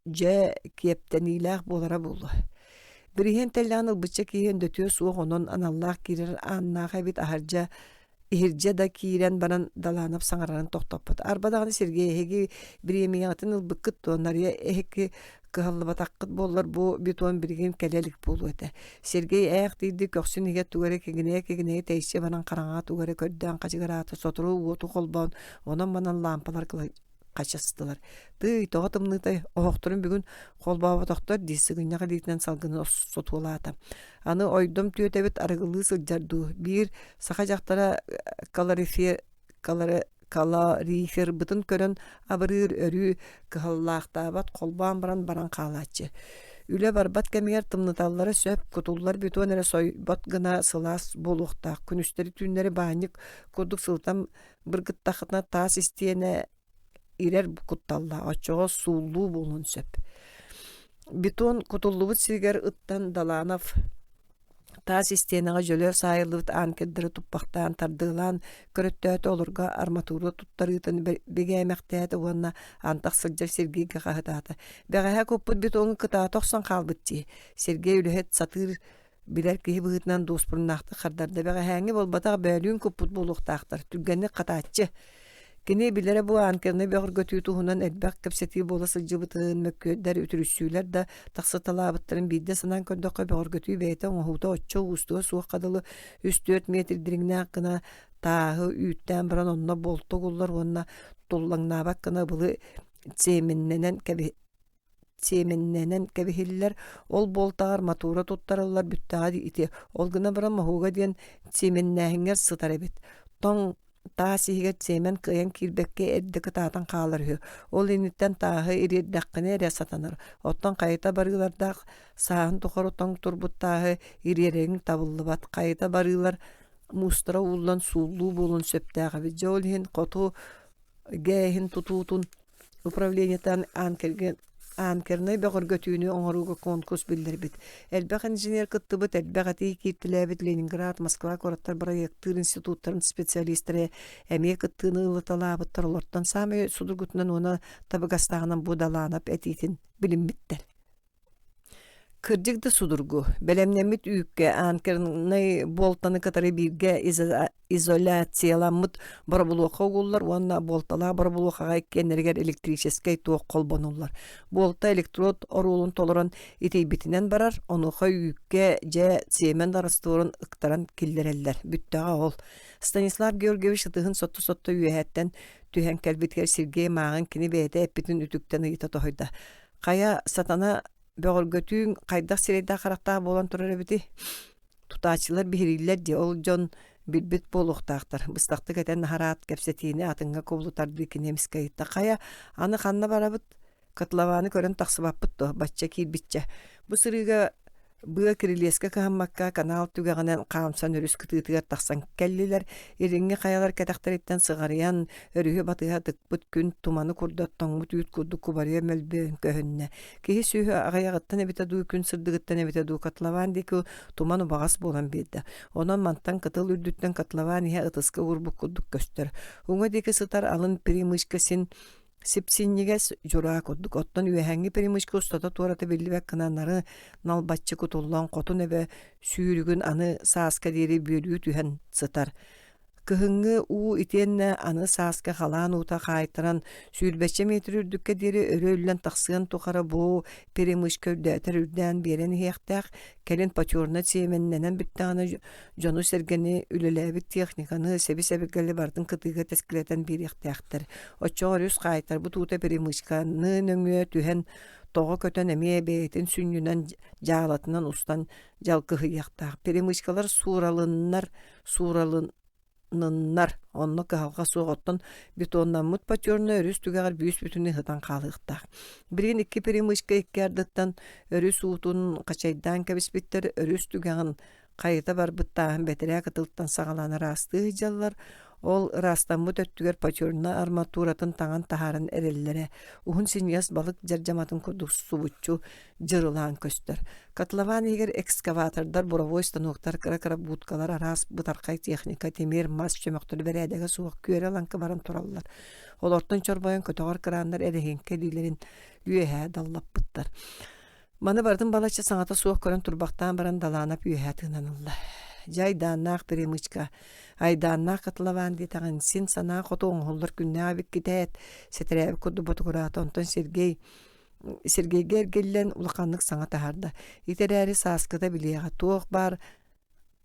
дьэ киэптэниилээх буолара буолуо. Бириһиэн тэллэҕин ылбычча киһи өндөтүө суох онон аналлаах киирэр ааннаах эбит аһардьа иһирдьэ да киирэн баран Даланов саҥарарын тохтоппот. Арба даҕаны Сергей эһиги бириэмийэҕитин ылбыккыт дуо Нарыйа эһики кыһаллыбатаххыт буоллар бу бетон билигин кэлэ илик буолуо этэ. Сергей ээх диирдии көхсүн иһигэр тугу эрэ кигинэйэ-кигинэйэ тэйиччи баран хараҥаҕа тугу эрэ көрдөөн хачыгыраата сотору уоту холбоон онон-манан лаампалар хачастылар. Тыый, тоҕо тымныытай, оһохторун бүгүн холбооботохтор дии сыгынньах илиитинэн салгыны сотуолаата. Аны ойдом түөтэбит арыгылыы сылдьар дуу, биир саха дьахтара калорифер калорифербытын көрөн абырыыр өрүү кыһаллаахтаабат холбоон баран баран хаалааччы. Үлэ барбат кэмигэр тымныталлара сөп, кутуллар бетон эрэ сойбот гына сылаас буолуохтаах. Күнүстэри-түүннэри баанньык курдук сылтан быргыттаххытына таас истиэнэ ирэр кутталлаах, оччоҕо сууллуу буолуон сөп. Бетон кутуллубут сиригэр ыттан Даланов таас истиэнэҕэ дьөлө саайыллыбыт анкердары туппахтаан тардыалаан көрөттөөтө олорго арматура туттарыытын бигээмэхтээтэ уонна антах сылдьар Сергейгэ хаһытаата. Бэҕэһээ куппут бетоҥу кытаата охсон хаалбыт дии. Сергей үлэһит сатыыр билэр киһи быһыытынан дуоспуруннаахтык хардарда. Бэҕэһээҥҥи буолбатах бөөлүүн куппут буолуохтаахтар. Түргэнник хатааччы. Кини билэрэ бу анкернай бөҕөргөтүү туһунан элбэх кэпсэтии буола сылдьыбытын, мөккүөрдэр, үтүрүйсүүлэр да тахсыталаабыттарын биирдэ санаан көрдөххө, бөҕөргөтүү бэйэтэ оҥоһуута оччо уустуга суохха дылы үс-түөрт метр дириҥнээх гына тааһы үүттээн баран онно буолта угуллар уонна туллаҥнаабат гына ыбылы цеменнэнэн кэби цеменнэнэн кэбиһиллэр, ол буолтаҕар матуура туттарыллар бүттэҕэ ити. Ол гынан баран моһуога диэн цеменнээһиҥҥэр сытар эбит. Тоҥ таас иһигэр цемент кыайан киирбэккэ эрдэ кытаатан хаалар үһү. Ол инниттэн тааһы ириэрдэххинэ эрэ сатанар. Оттон хайыта барыылардаах сааһын тухары тоҥ турбут тааһы ириэрэриҥ табыллыбат. Хайыта барыылар. муустара ууллан сууллуу буолуон сөптөөх эбит. Дьэ ол иһин хоту гээһин тутуутун управлениетын анкернай бөҕөргөтүүнү оҥорууга конкурс биллэрбит. Элбэх инженер кыттыбыт, элбэх этии кииртэлээбит Ленинград, Москва куораттар бырайыактыыр институттарын специалистэрэ эмиэ кыттыыны ылыталаабыттар. Олортон саамай судургутунан уонна табыгастааҕынан бу Далаанап этиитин билиммиттэр. Кырдьык да судургу, бэлэмнэммит үүккэ анкернай буолтаны кытары бииргэ изоляцияламмыт боробулуоха угуллар уонна буолталаах боробулуохаҕа иккиэннэригэр электрическэй туох холбонуллар. Буолта электрод оруолун толорон итийбитинэн барар, онуоха үүккэ дьэ цемент растворун ыктаран киллэрэллэр. Бүттэҕэ ол. Станислав Георгиевич ытыһын сотто-сотто үөһэттэн түһэн кэлбитигэр Сергей мааҕын кини бэйэтэ эппитин үтүктэн ыйыта тоһуйда. Хайа, сатана бөҕөргөтүүҥ хайдах сирэйдээх-харахтаах буолан турар эбитий? Тутааччылар биһирииллэр дии, ол дьон билбит буолуохтаахтар. Быстахтык этэн аһараат, кэпсэтиини атыҥҥа кубулутардыы кини эмискэ ыйытта. Хайа, аны ханна барабыт? Котлованы көрөн тахсыбаппыт дуо, бачча киирбиччэ. Бу сырыыга Быа кирилиэскэ кыһаммакка канал түгэҕинэн хаамсан өрүс кытыытыгар тахсан кэллилэр. Илиҥҥи хайалар кэтэхтэриттэн сыҕарыйан, өрүһү батыһа тыкпыт күн туманы курдат тоҥмут үүт курдук кубарыйа мөлбөөн көһүннэ. Киһи сүөһү аҕыйаҕыттан эбитэ дуу, күн сырдыгыттан эбитэ дуу котлован диэки туман убаҕас буолан биэрдэ. Онон мантан кытыл үрдүттэн котлован иһэ ытыска уурбут курдук көстөр. Уҥа диэки сытар алын перемычка син Сипсинньигэс дьураа курдук, оттон үөһээҥҥи перемычка устата-туората биллибэт гына нары налбаччы кутуллан хотун эбэ сүүрүгүн аны сааска диэри бүөлүү түһэн сытар. Кыһыҥҥы уу итиэннэ аны сааска халаан уута хаайтаран сүүрбэччэ метр үрдүккэ диэри өрө үллэн тахсыан тухары бу перемычка үрдээтэр үрдээн биэрэн иһиэхтээх, кэлин Почернай цеменнэнэн бүттэҕинэ дьону-сэргэни, үлэлээбит техниканы, сэби-сэбиргэли барытын кытыыга тэскилэтэн биэриэхтээхтэр. Оччоҕо өрүс хаайтарбыт уута перемычканы нөҥүө түһэн, тоҕо көтөн эмиэ бэйэтин сүнньүнэн дьаалатынан устан дьалкыһыйыахтаах. Перемычкалар сууралыннар, сууралын ныннар, онно кыһалҕа суох, оттон бетоннаммыт Почернай өрүс түгэҕэр бүүс-бүтүннүү сытан хаалыахтаах. Билигин икки перемычка икки ардыттан өрүс уутун хачайдаан кэбиспиттэр, өрүс түгэҕин хайыта барбыт тааһын бэтэрээ кытылтан саҕалаан ыраастыы сылдьаллар. Ол ыраастаммыт өттүгэр Почернай арматуратын таҥан таһааран эрэллэрэ. Уһун синньигэс балык дьардьаматын курдук субуччу дьырылаан көстөр. Котлован иһигэр экскаватордар, буровой станоктар, кыра-кыра будкалар, араас бытархай техника, тимир, мас чөмөхтөрө бэрээдэгэ суох күөрэ-лаҥкы баран тураллар. Олортон чорбойон көтөҕөр кырааннар эрэһиҥкэ илиилэрин үөһээ даллаппыттар. Маны барытын балачча саҥата суох көрөн турбахтаан баран Далаанап үөһээ тыынан ылла. Дьэ айдааннаах перемычка, айдааннаах котлован диэтэҕин син санаа хоту оҥоһуллар күннээх эбиккитээт, сэтэрээбит курдук ботугураата. Онтон Сергей Сергейгэ эргиллэн улаханнык саҥа таһаарда. Ити эрээри Сааската билиэҕэ туох баар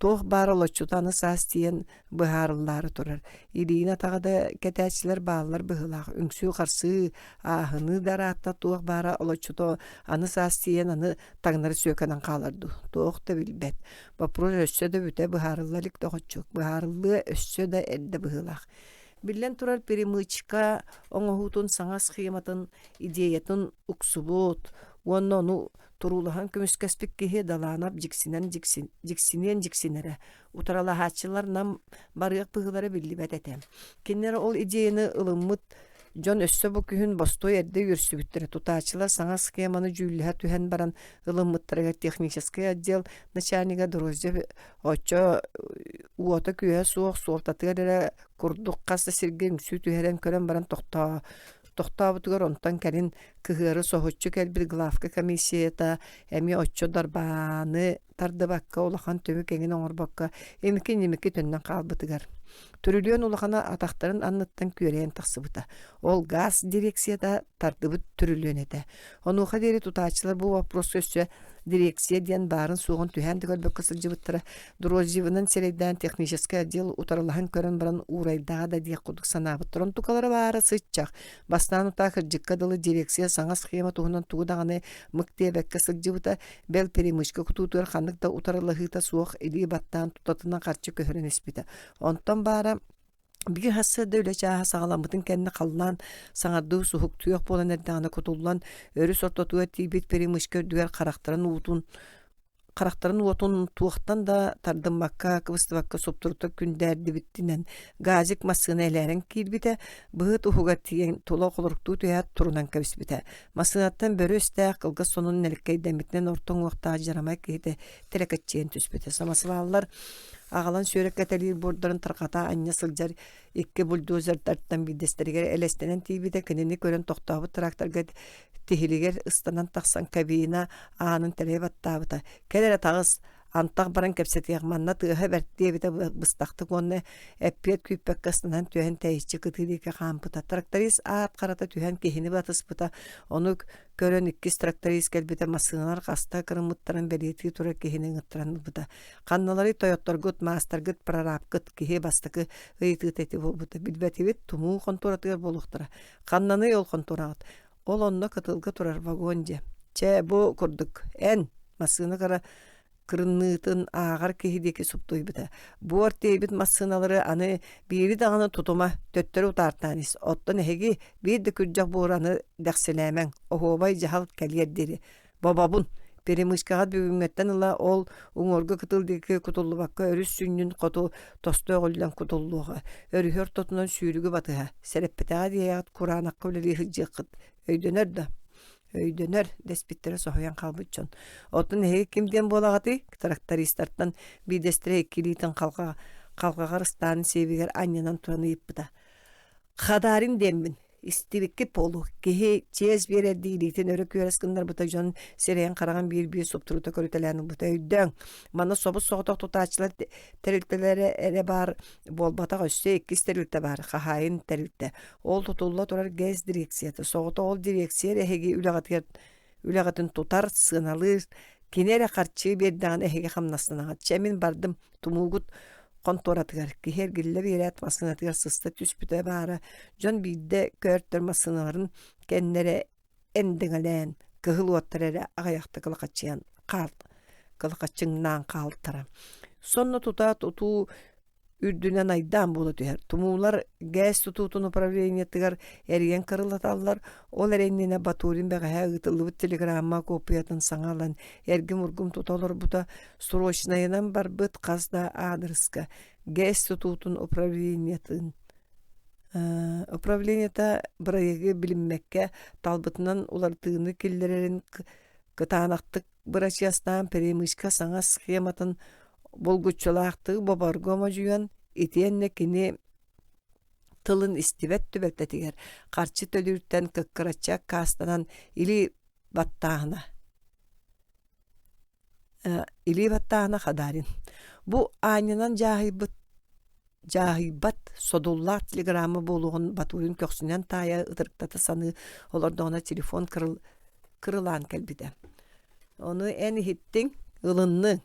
туох баар олоччута аны саас тиийэн быһаарыллаары турар. Илиини атаҕа да кэтээччилэр бааллар быһыылаах. Үҥсүү-харсыы, ааһыныы да араатта туох баара олоччута аны саас тиийэн аны таҥнары сүөкэнэн хаалар дуу. Туох да билбэт. Боппуруос өссө да бүтэ быһаарылла илик доҕоччук. Быһаарыллыа өссө да эрдэ быһыылаах. Биллэн турар, перемычка оҥоһуутун саҥа схематын идеятын уксубут уонна ону туруулаһан көмүскэспит киһи Далаанап дьиксинэн дьиксин, дьиксиниэн дьиксинэрэ, утаралаһааччылар нам барыах быһыылара биллибэт этэ. Кинилэр ол идеяны ылыммыт дьон өссө бу күһүн бостуой эрдэ үөрсүбүттэрэ. Тутааччылар саҥа схеманы дьүүллэһэ түһэн баран ылыммыттарыгар техническэй отдел начальнига Дроздев оччо уота-күөһэ суох суолтатыгар эрэ курдук хас да сиргэ үҥсүү түһэрэн көрөн баран тохтоо тохтообутугар онтон кэлин кыһыары соһуччу кэлбит главка комиссията эмиэ оччо дарбааны тардыбакка улахан түмүк эҥин оҥорбокко имики-ньимики төннөн хаалбытыгар түрүлүөн улахана атахтарын анныттан күөрэйэн тахсыбыта. Ол газ дирекцията тардыбыт түрүлүөн этэ. Онуоха диэри тутааччылар бу боппуруоска өссө дирекция диэн баарын-суоҕун түһээн да көрбөккө сылдьыбыттара. Дроздьевынан сирэйдээн техническэй отдел утарылаһан көрөн баран уурайдаҕа да диэх курдук санаабыттар. Онтукалара баара сыччах. Бастаан утаа кырдьыкка дылы дирекция саҥа схема туһунан тугу даҕаны мык диэбэккэ сылдьыбыта. Бэл перемычка кутуутугар ханнык да утарылаһыыта суох илии баттаан тутатына харчы көһөрөн испитэ. Онтон баара Биир сарсыарда үлэ чааһа саҕаламмытын кэннэ халлаан саҥардыы суһуктуйуох буолан эрдэҕинэ кутуллан, өрүс ортотугар тиийбит перемычка үрдүгэр харахтарын уутун. харахтарын уотун туохтан да тардыммакка, кыбыстыбакка суптурута күндээрдибиттинэн газик массыына элээрэн киирбитэ, быһыт уһугар тиийэн тула холоруктуу түһээт турунан кэбиспитэ. Массыынаттан бөрө истээх кылгас сонун нэлэккэйдэммитинэн орто уҥуохтаах дьарамай киһитэ тэлэкэччийэн түспүтэ. Самосваллар аҕалан сүөрэккэтэлиир буордарын тарҕата анньа сылдьар икки бульдозердартан биирдэстэригэр элэстэнэн тиийбитэ кинини көрөн тохтообут тракторга тиһилигэр ыстанан тахсан кабина аанын тэлэйэ баттаабыта кэл эрэ таҕыс антах баран кэпсэтиэх манна тыаһа бэрт диэбитэ быстахтык уонна эппиэт күүппэккэ ыстанан түһэн тэйиччи кытыы диэки хаампыта тракторист аат харата түһэн киһини батыспыта ону көрөн иккис тракторист кэлбитэ массыыналар хаста кырыммыттарын бэлиэтии турар киһини ыҥыттаран ылбыта Ханналарый тойотторгут, маастаргыт, прорабкыт киһи бастакы ыйытыыта ити буолбута. Билбэтибит, тумуу хонтуоратыгар буолуохтара. Ханнаный ол хонтуораҕыт? Ол онно кытылга турар вагон дьэ. Чэ, бу курдук. Эн, массыына кыра кырынныытын ааҕар киһи диэки суптуйбута. Буор тиэйбит массыыналары аны биири даҕаны тутума, төттөрү утаартаан ис. Оттон эһиги биир да күрдьэх буору аны дэхсилээмэҥ, оһуобай дьаһал кэлиэр диэри. Бобобун. Перемычкаҕа бүгүҥҥэттэн ыла ол уҥуоргу кытыл диэки кутуллубакка өрүс сүнньүн хоту тосту өҕүллэн кутуллуоҕа. Өрүһү ортотунан сүүрүгү батыһа. Сэрэппэтэҕэ диэҕит кураанахха үлэлии сылдьыаххыт. Өйдөнөр да? Өйдөнөр, дэспиттэрэ соһуйан хаалбыт дьон. Оттон эһиги ким диэн буолаҕытый? Трактористартан биирдэстэрэ икки илиитин халҕа халҕаҕар ыстаанын сиэбигэр анньынан туран ыйыппыта. Хадарин диэммин. Истибиккит буолуо, киһи чиэс биэрэрдии илиитин өрө күөрэс гыннарбыта дьон сирэйин-хараҕын биир-биир суптурута көрүтэлээн ылбыта өйдөөҥ. Манна собус-соҕотох тутааччылар тэрилтэлэрэ эрэ баар буолбатах, өссө иккис тэрилтэ баар, хаһаайын тэрилтэ. Ол тутулла турар ГЭС дирекцията. Соҕотох ол дирекция эрэ эһиги үлэҕитигэр үлэҕитин тутар, сыаналыыр, кини эрэ харчы биэрдэҕинэ эһиги хамнастанаҕыт. Чэ, мин бардым, тумуугут хонтуоратыгар киһи эргиллэ биэрээт массыынатыгар сыста түспүтэ баара, дьон биирдэ көөртөр массыыналарын кэннэрэ эндэҥэлээн, кыһыл уоттар эрэ аҕыйахта кылахаччыйан хаал кылахаччыҥнаан хаалтара. Сонно тута тутуу үрдүнэн айдаан буола түһэр. Тумуулар ГЭС тутуутун управлениетыгар эрийэн кырылаталлар. Ол эрэ иннинэ Батурин бэҕэһээ ыытыллыбыт телеграмма куоппуйатын саҥа ылан эргим-ургум тута олорбута срочнайынан барбыт хас да аадырыска ГЭС тутуутун управлениетын управлениета бырайыагы билиммэккэ талбытынан уларытыыны киллэрэрин кытаанахтык бырачыастаан перемычка саҥа схематын булгуччулаахтык боборго модьуйан итиэннэ кини тылын истибэт түбэлтэтигэр харчы төлүүртэн кыккыраччы аккаастанан илии баттааһына илии баттааһына Хадарин бу аанньанан дьааһыйбыт дьааһыйбат содуллаах телеграмма буолуоҕун Батурин көхсүнэн таайа ытырыктата саныы олордоҕуна телефон кырыл кырылаан кэлбитэ. Ону эн иһиттиҥ, ылынныҥ.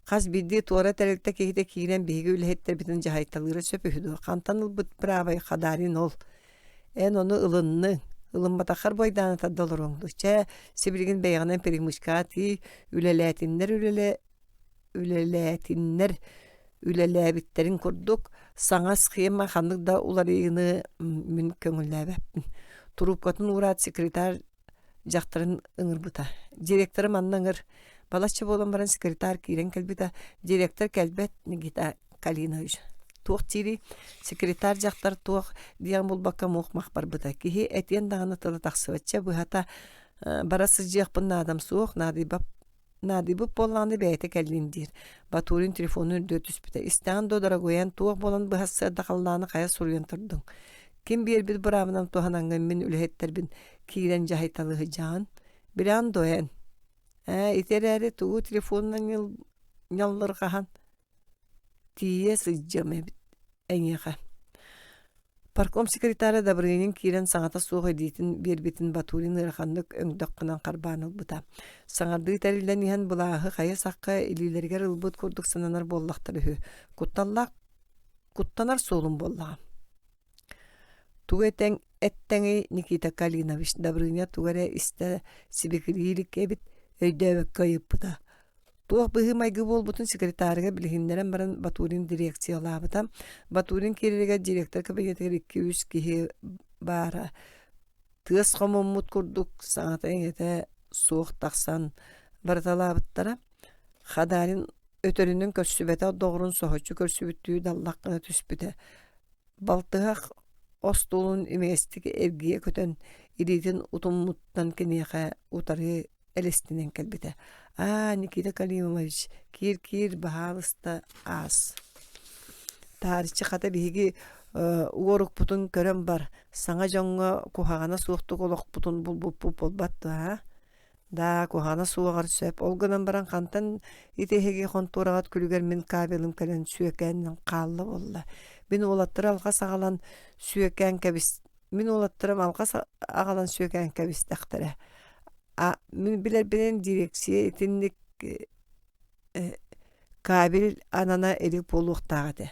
Хас биирдии туора тэрилтэ киһитэ киирэн биһиги үлэһиттэрбитин дьаһайталыыра сөп үһү дуо? Хантан ылбыт быраабай Хадарин ол? Эн ону ылынныҥ. Ылымматаххар буойдаана тарда олоруоҥ дуо? Чэ, сибилигин бэйэҕинэн перемычкаҕа тиий, үлэлээтиннэр үлэлэ үлэлээтиннэр үлэлээбиттэрин курдук саҥа схема ханнык да уларыйыыны мин көҥүллээбэппин. Трубкатын уураат секретарь дьахтарын ыҥырбыта. Директоры манна ыҥыр. Балачча буолан баран секретарь киирэн кэлбитэ. Директор кэлбэт Никита Калинович. Туох диирий? Секретарь дьахтар туох диэн булбакка муох-мах барбыта. Киһи этиэн даҕаны тыла тахсыбат. Чэ, быһата, бара сылдьыахпын наадам суох, наадыйбап Наадыйбыт буоллаҕына бэйэтэ кэллин диир. Батурин телефонун үрдүгэр түспүтэ. Истэҕин дуо дорогуйан туох буолан быһа халлааны хайа суруйан турдуҥ? Ким биэрбит быраабынан туһанаҥҥын мин үлэһиттэрбин киирэн дьаһайталыһыдьаҕын? Билэҕин дуо эн? Ээ, ити эрээри тугу телефонунан ньаллырҕаһан Тиийэ сылдьыам эбит эйиэхэ. Парком секретара Добрынин киирэн саҥата суох илиитин биэрбитин Батурин ыараханнык өҥдөх гынан харбаан ылбыта. Саҥардыы тэриллэн иһэн былааһы хайа сахха илиилэригэр ылбыт курдук сананар буоллахтар үһү. Кутталлаах куттанар суолум буоллаҕа. Тугу этэҥ эттэҥий Никита Калинович Добрыня тугу эрэ истэ сибикилии илик эбит, өйдөөбөккө ыйыппыта. Туох быһыы-майгы буолбутун секретарыгар билиһиннэрэн баран Батурин дирекциялаабыта. Батурин киирэригэр директор кабинетыгар икки-үс киһи баара. Тыас хомуммут курдук саҥата-иҥэтэ суох тахсан барыталаабыттара. Хадарин өтөрүнэн көрсүбэтэх доҕорун соһуччу көрсүбүттүү даллах гына түспүтэ. Балтыһах остуолун имигэстик эргийэ көтөн, илиитин утуммуттан киниэхэ утары элэстинэн кэлбитэ. «Аа, Никита Калимович, киир-киир, баһаалыста, аас». Таарыччы хата биһиги уорукпутун көрөн бар, саҥа дьоҥҥо куһаҕана суохтук олохпутун булбуппут буолбат дуо, аа? Даа, куһаҕана суоҕар сөп, ол гынан баран хантан ити эһиги хонтуораҕыт күлүгэр мин кабелым кэлэн сүөкээн хаалла буолла. Мин уолаттары алҕас аҕалан сүөкээн кэбис мин уолаттарым алҕас аҕалан сүөкээн кэбистэхтэрэ. А мин билэрбинэн дирекция итинник кабель анана илик буолуохтаах этэ.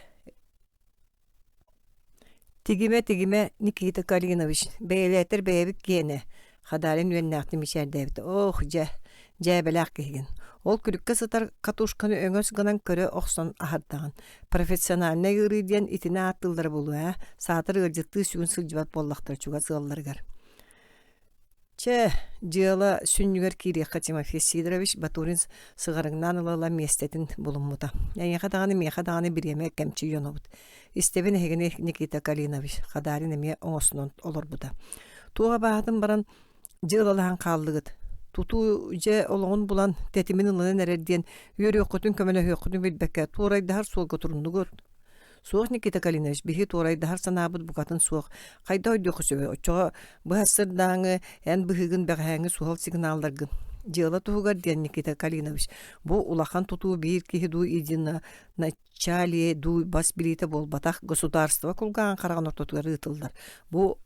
Тигимэ, тигимэ, Никита Калинович, бэйэлээтэр бэйэбит киэнэ, Хадарин үөннээхтик мичээрдээбитэ. Ох, дьэ, дьээбэлээх киһигин. Ол күлүккэ сытар катушканы өҥөс гынан көрө охсон аһардаҕын. Профессиональнай ыарыы диэн итини ааттыыллара буолуо ээ, саатар ыалдьыттыы сүгүн сылдьыбат буоллахтара чугас ыалларыгар. Чэ, дьыала сүнньүгэр киириэххэ Тимофей Сидорович Батурин сыҕарыҥнаан ыла-ыла миэстэтин булуммута. Эйиэхэ даҕаны, миэхэ даҕаны бириэмэ кэмчи дьонобут. Истэбин эһигини Никита Калинович, Хадарин эмиэ оҥостунан олорбута. Туох абааһытын баран дьыалалаһан хааллыгыт? Тутуу дьэ олоҕун булан, тэтимин ылынан эрэр диэн үөрүөххүтүн, көмөлөһүөххүтүн билбэккэ туорайдаһар суолга туруннугут. Суох, Никита Калинович, биһи туорайдаһар санаабыт букатын суох. Хайдах өйдүөххэ сөбүй? Оччоҕо быһа сырдааҥы, эн быһыыгын бэҕэһээҥҥи суһал сигналларгын. Дьыала туһугар диэн Никита Калинович, бу улахан тутуу биир киһи дуу единоначалие дуу бас билиитэ буолбатах, государство кулгааҕын хараҕын ортотугар ыытыллар. Бу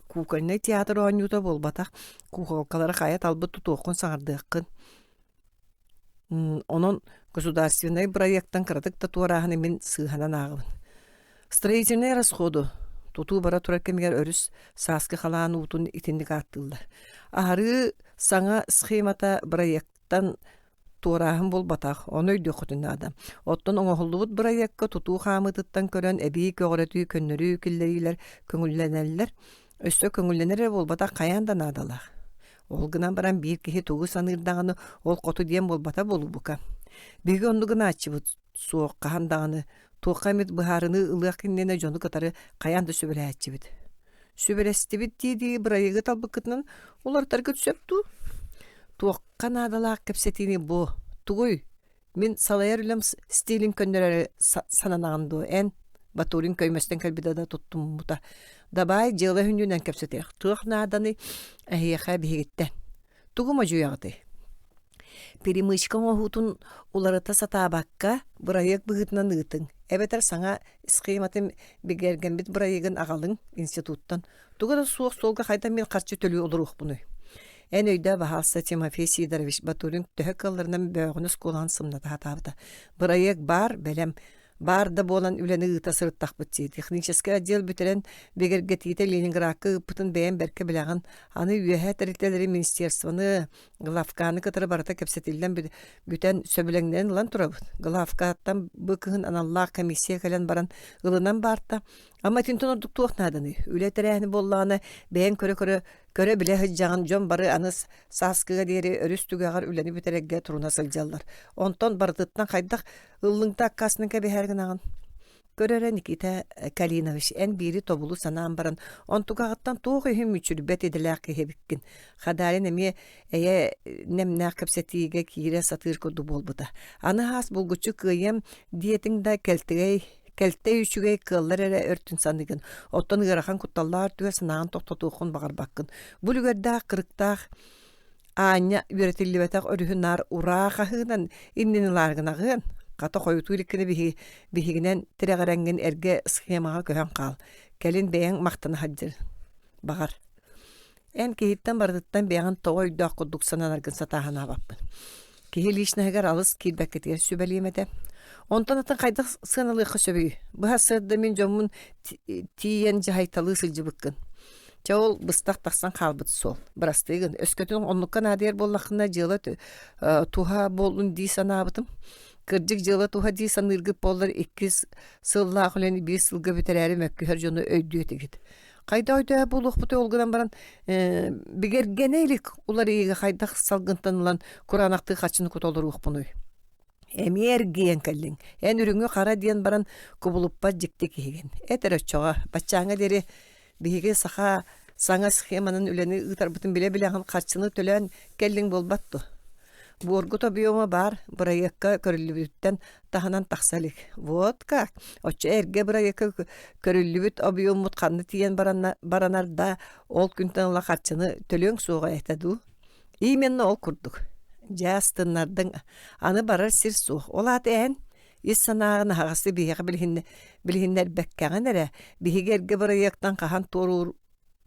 кукольнай театр оонньуута буолбатах, куколкалары хайа талбыт тутуоххун саҥардыаххын. Онон государственнай бырайыактан кыратык да туорааһыны мин сыыһанан ааҕабын. Строительнай расходу тутуу бара турар кэмигэр өрүс сааскы халаан уутун итинник ааттыыллар. Аһарыы саҥа схемата бырайыактан туорааһын буолбатах, ону өйдүөххүтүн наада. Оттон оҥоһуллубут бырайыакка тутуу хаамыытыттан көрөн эбии көҕүрэтүү, көннөрүү киллэриилэр көҥүллэнэллэр. Өссө көҥүллэнэр эрэ буолбатах хайаан да наадалаах. Ол гынан баран биир киһи тугу саныыр даҕаны ол хоту диэн буолбата буолбука. Биһиги оннук гынааччыбыт суох хаһан даҕаны туохха эмит быһаарыныы ылыах иннинэ дьону кытары хайаан да сүбэлэһээччибит. Сүбэлэстибит дии-дии бырайыагы талбыккытынан уларытаргыт сөп дуу? Туохха наадалаах кэпсэтиини бу? Тугуй? Мин салайар үлэм стилин көннөрөрү сананаҕын дуо эн? Батурин көймөстөн кэлбитэ да туттуммута. Дабаай дьыала хүннүнэн кэпсэтиэх. Туох нааданый эһиэхэ биһигиттэн? Тугу модьуйаҕытый? Перемычка оҥоһуутун уларыта сатаабакка, бырайыак быһыытынан ыытыҥ. Эбэтэр саҥа схематын бигэргэммит бырайыагын аҕалыҥ институттан. Туга да суох суолга хайдах мин харчы төлүү олоруохпунуй? Эн өйдөө баһаалыста Тимофей Сидорович Батурин төһө кыалларынан бөөҕүнү оскуолаҕын сымната сатаабыта. Бырайыак баар, бэлэм. Баар да буолан үлэни ыыта сырыттахпыт дии. Техническэй отдел бүтэрэн бигэргэтиитэ Ленинградка ыыппытын бэйэм бэркэ билэҕин. Аны үөһээ тэрилтэлэри министерствоны, главканы кытары барыта кэпсэтиллэн бүтэн сөбүлэҥнэрин ылан турабыт. Главкаттан бу кыһын аналлаах комиссия кэлэн баран ылынан баарта. Ама итинтэн ордук туох нааданый? Үлэ тэрээһинэ буоллаҕына бэйэҥ көрө-көрө көрө-билэ сылдьаҕын дьон бары аны сааскыга диэри өрүс түгэҕэр үлэни бүтэрэргэ туруна сылдьаллар. Онтон барытыттан хайдах ыллыҥта аккаастанан кэбиһэр гынаҕын? Көр эрэ, Никита Калинович, эн биири тобулу санаан баран, онтукаҕыттан туох иһин мүччүрбэт идэлээх киһи эбиккин. Хадарин эмиэ эйэ нэмнээх кэпсэтиигэ киирэ сатыыр курдук буолбута. Аны хаас булгуччу кыайыам диэтиҥ да кэлтэгэй Кэлтэй үчүгэй кыаллар эрэ өртүн саныыгын, оттон ыарахан кутталлаах өртүгэр санааҕын тохтотуоххун баҕарбаккын. Бу үлүгэрдээх кырыктаах аанньа үөрэтиллибэтэх өрүһү наар ураа хаһыынан иннин ылаар гынаҕыан. Хата хойутуу иликкинэ биһи биһигинэн тирэҕирэҥҥин эргэ схемаҕа көһөн хаал. Кэлин бэйэҥ махтана сылдьар. Баҕар. Эн киһиттэн барытыттан бэйэҕин тоҕо өйдөөх курдук сананаргын сатааһынаабаппын. Киһи личноһыгар алыс киирбэккитигэр сүбэлиэм этэ. Онтон атын хайдах сыаналыахха сөбүй? Быһа сырда мин дьоммун тиийэн дьаһайталыы сылдьыбыккын. Чэ ол быстах тахсан хаалбыт суол. Бырастыы гын. Өскөтүн оннукка наадыйар буоллаххына дьыала туһа буоллун дии санаабытым. Кырдьык дьыала туһа дии саныыргыт буоллар иккис сыллаах үлэни биир сылга бүтэрээри мөккүһэр дьону өйдүө этигит. Хайдах өйдөөх буолуохпутуй ол гынан баран бигэргэнэ илик уларыйыыга хайдах салгынтан ылан кураанахтыы хаччыны кута олоруохпунуй? Эмиэ эргийэн кэллиҥ. Эн үрүҥү хара диэн баран кубулуппат дьикти киһигин. Эт эрэ оччоҕо, баччааҥҥа диэри биһиги саха саҥа схеманан үлэни ыытарбытын билэ-билэҕин харчыны төлөөн кэллиҥ буолбат дуо? Буоргут объема баар бырайыакка көрүллүбүтүттэн таһынан тахса илик. Вот как! Оччо эргэ бырайыакка көрүллүбүт объеммут ханна тиийэн баранар да, ол күнтэн ыла харчыны төлүөҥ суоҕа этэ дуу? Именно ол курдук. Дьэ, астыннардыҥ. Аны барар сир суох. Ол аата эн ис санааҕын аһаҕастык биһиэхэ билиһиннэрбэккэҕин эрэ, биһиги эргэ бырайыактан хаһан туоруур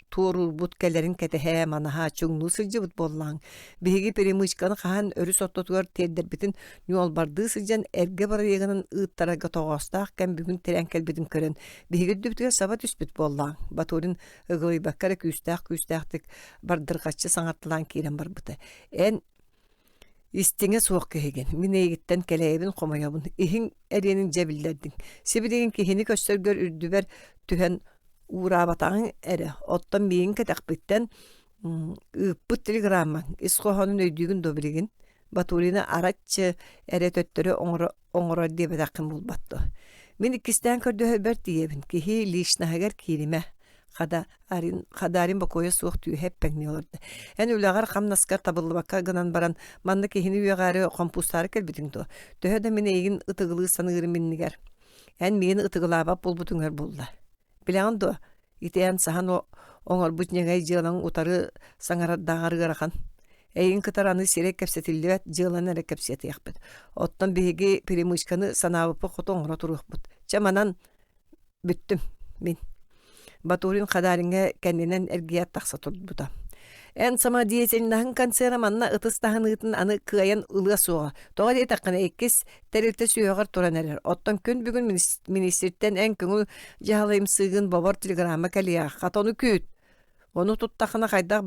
туоруурбут кэлэрин кэтэһэ, манаһа, чуҥнуу сылдьыбыт буоллаҕыҥ. Биһиги перемычканы хаһан өрүс ортотугар тиэрдэрбитин ньуолбардыы сылдьан эргэ бырайыагынан ыыттарарга тоҕоостоох кэм бүгүн тирээн кэлбитин көрөн, биһиги үрдүбүтүгэр саба түспүт буоллаҕыҥ. Батурин ыгылыйбакка эрэ күүстээх-күүстээхтик бардырҕаччы саҥарталаан киирэн барбыта. Эн истиҥэ суох киһигин, мин эйигиттэн кэлэйэбин, хомойобун, иһиҥ эриэнин дьэ биллэрдиҥ. Сибилигин киһини көрсөргөр үрдүбэр түһэн уураабатаҕыҥ эрэ, оттон миигин кэтэхпиттэн ыыппыт телеграммаҥ ис хоһоонун өйдүүгүн дуо билигин? Батурина араччы эрэ төттөрү оҥоро оҥорор диэбэтэххин булбат дуо? Мин иккистээн көрдөһөрбөр тиийэбин. Киһи личноһыгар кииримэ. Хада, арин, хадарин бокуойа суох түөһэ эппэҥнии олордо. Эн үлэҕэр хамнаскар табыллыбакка гынан баран, манна киһини үөҕээри хомпуустаары кэлбитиҥ дуо? Төһө да мин эйигин ытыгылыы саныырым иннигэр. Эн миигин ытыгылаабат буолбутуҥ өр буолла. Билэҕин дуо, ити эн саһан оҥорбут ньэҥэй дьыалаҥ утары саҥарардааҕар ыарахан. Эйигин кытары аны сирэй кэпсэтиллибэт дьыаланы эрэ кэпсэтиэхпит. Оттон биһиги перемычканы санаабыппыт хоту оҥоро туруохпут. Чэ, манан бүттүм мин. Батурин Хадариҥҥа кэннинэн эргийэ тахса турбута. Эн самодеятельноһыҥ концера манна ытыс таһыныытын аны кыайан ылыа суоҕа. Тоҕо диэтэххинэ иккис тэрилтэ сүһүөҕэр туран эрэр. Оттон күн бүгүн министртэн эн көҥүл дьаһалыйымсыыгын бобор телеграмма кэлиэҕэ. Хата ону күүт. Ону туттаххына хайдах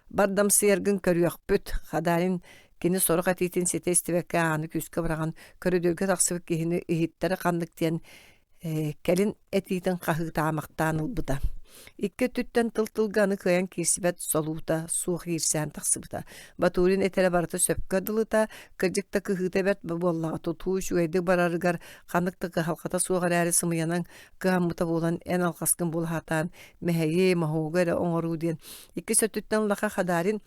бардамсыйаргын көрүөхпүт. Хадарин кини сорох этиитин ситэ истибэккэ ааны күүскэ быраҕан көрүдүөргэ тахсыбыт киһини иһиттэрэ ханнык диэн кэлин этиитин хаһыытаамахтаан ылбыта. Икки өттүттэн тыл-тылга аны кыайан киирсибэт солуута суох иирсээн тахсыбыта. Батурин этэрэ барыта сөпкө дылыта, кырдьык да кыһыыта бэрт буоллаҕа тутуу үчүгэйдик барарыгар ханнык да кыһалҕата суох эрээри сымыйанан кыһаммыта буолан эн алҕаскын була сатаан мэһэйи, моһуогу эрэ оҥоруу диэн. Иккис өттүттэн Лаха Хадарин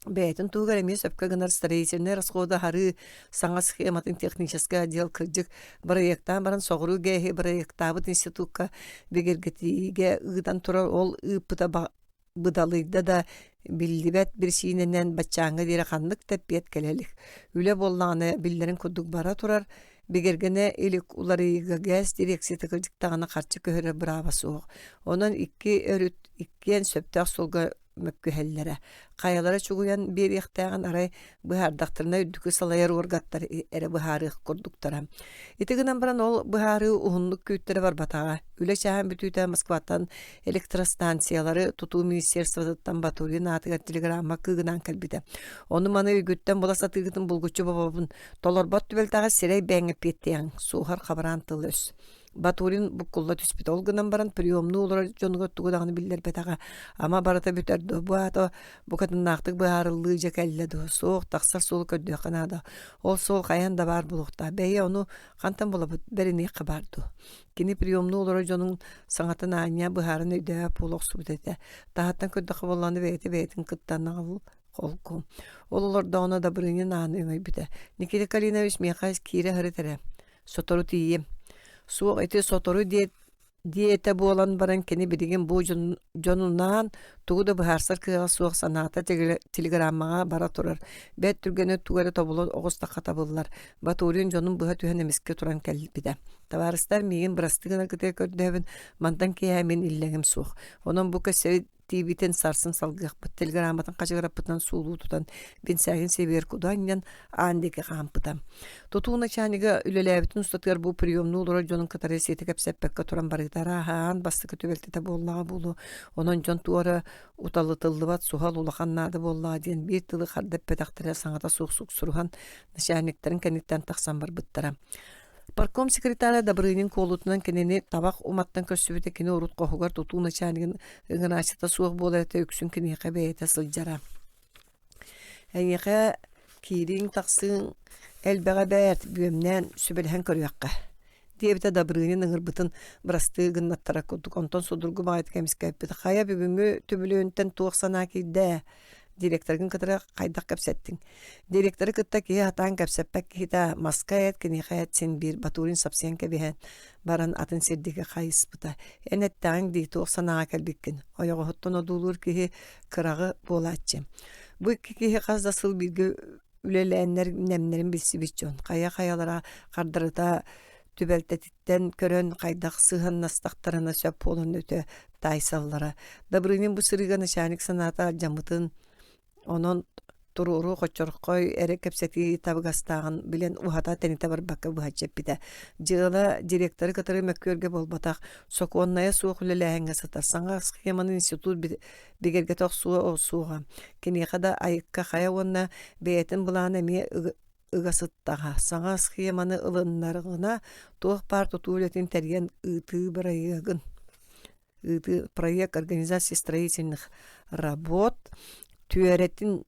бэйэтин туһугар эмиэ сөпкө гынар строительнай расходы аһарыы саҥа схематын техническэй отдел кырдьык бырайыактаан баран соҕуруу гээһи бырайыактаабыт институкка бигэргэтиигэ ыытан турар ол ыыппыта быдалыйда да биллибэт биричиинэнэн баччааҥҥа диэри ханнык да эппиэт кэлэ илик. Үлэ буоллаҕына биллэрин курдук бара турар, бигэргэнэ илик уларыйыыга ГЭС дирекцията кырдьыктаҕына харчы көһөрөр бырааба суох. Онон икки өрүт иккиэн сөптөөх суолга мөккүһэллэрэ. Хайалара чугуйан биэриэхтээҕин арай быһаардахтарына үрдүкү салайар уоргаттар эрэ быһаарыах курдуктара. Ити гынан баран ол быһаарыы уһуннук күүттэрэ барбатаҕа. Үлэ чааһын бүтүүтэ Москваттан электростанциялары тутуу министерствотыттан Батурин аатыгар телеграмма кыыгынаан кэлбитэ. Ону-маны өйгүттэн була сатыыгытын булгуччу бобобун. Толорбот түбэлтэҕэ сирэй бэйэҥ эппиэттиэҕиҥ, суоһар хабараан тыл-өс. Батурин буккулла түспүт. Ол гынан баран приемнуу олорор дьонугар тугу даҕаны биллэрбэтэҕэ. Ама барыта бүтэр дуо? Бу аата букатыннаахтык быһаарыллыы дьэ кэллэ дуо? Суох, тахсар суолу көрдүөххэ наада. Ол суол хайаан да баар буолуохтаах. Бэйэ ону хантан булабыт? Бэриниэххэ баар дуо? Кини приемнуу олорор дьонун саҥатын аанньа быһааран өйдөөбөт буола охсубут этэ. Таһыттан көрдөххө буоллаҕына бэйэтэ бэйэтин кытта наҕыл холку. Ол олордоҕуна Добрынин ааны өҥөйбүтэ. Никита Калинович миэхэ киирэ сырыт эрэ. Сотору тиийиэм. Суох ити сотору диэт диэтэ буолан баран кини билигин бу дьонунаан тугу да быһаарсар кыаҕа суох санаата телеграммаҕа бара турар. Бэрт түргэнэ тугу эрэ тобулан оҕустахха табыллар. Батурин дьонун быһа түһэн эмискэ туран кэлбитэ. Табаарыстар миигин бырастыы гынаргытыгар көрдөһөбүн, мантан киэһэ мин иллэҥим суох. Онон бу кэсэри тиийбитин сарсын салгыахпыт. Телеграмматын хачыгыраппытынан суулуу тутан, бинсээгин сибиэр куду анньан аан диэки хаампыта. Тутуу начальнига үлэлээбитин устатыгар бу приемнуу олорор дьонун кытары ситэ кэпсэппэккэ туран барыыта арааһа аан бастакы түбэлтэтэ буоллаҕа буолуо. Онон дьон туора уталытыллыбат суһал улахан наада буоллаҕа диэн биир тылы харда эппэтэхтэрэ саҥата суох суксуруһан начальниктарын кэнниттэн тахсан барбыттара. Парком секретара Добрынин куолутунан кинини табах уматтан көрсүбүтэ кини урут хоһугар тутуу начальнигын ыҥырааччыта суох буолар этэ үксүн киниэхэ бэйэтэ сылдьара. Эйиэхэ Киирииҥ-тахсыыҥ элбэҕэ бэрт, бүөмнээн сүбэлэһэн көрүөххэ диэбитэ Добрынин ыҥырбытын бырастыы гыннаттара курдук онтон судургу баҕайытык эмискэ эппит хайа бүгүҥҥү түбүлүөнтэн туох санаа киирдэ директоргын кытары хайдах кэпсэттиҥ директоры кытта киһи сатаан кэпсэппэт киһитэ маска эт киниэхэ эт син биир Батурин сапсыйан кэбиһэн баран атын сирдиги хайыспыта эн эттэҕиҥ дии туох санааҕа кэлбиккин ойоҕоһуттан одуулуур киһи кыраҕы буолааччы бу икки киһи хас да сыл бииргэ үлэлээннэр нэмнэрин билсибит дьон хайа-хайалара хардарыта түбэлтэтиттэн көрөн хайдах сыһыаннастахтарына сөп буолан өтө таайсаллара. Добрынин бу сырыыга начальник санаата алдьаммытын, онон туруору хоччорхой эрэ кэпсэтии табыгастааҕын билэн уһата-тэнитэ барбакка быһаччы эппитэ. Дьыала директоры кытары мөккүөргэ буолбатах, сокуоннайа суох үлэлээһиҥҥэ сытар. Саҥа схеманы институт бигэргэтэ охсуо суоҕа. Киниэхэ да айыкка хайа уонна бэйэтин былаана эмиэ ыга сыттаҕа. Саҥа схеманы ылыннарҕына туох баар тутуу үлэтин тэрийэн ыытыы бырайыагын ыытыы проект организации строительных работ түөрэтин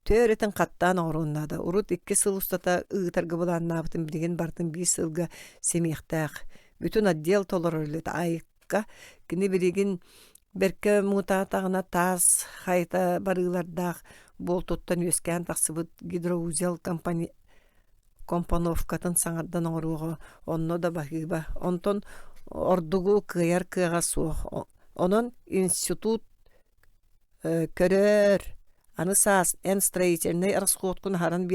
түөрэтин хаттаан оҥоруон наада. Урут икки сыл устата ыытарга былааннаабытын билигин барытын биир сылга симиэхтээх. Бүтүн отдел толорор үлэтэ айыкка кини билигин Бэркэ муҥутаатаҕына таас хайыта барыылардаах буолтуттан үөскээн тахсыбыт гидроузел компоновкатын саҥардан оҥоруоҕа онно да баһыыба. Онтон ордугу кыайар кыаҕа суох. Онон институт көрөөр, аны саас эн строительнай расходкун аһаран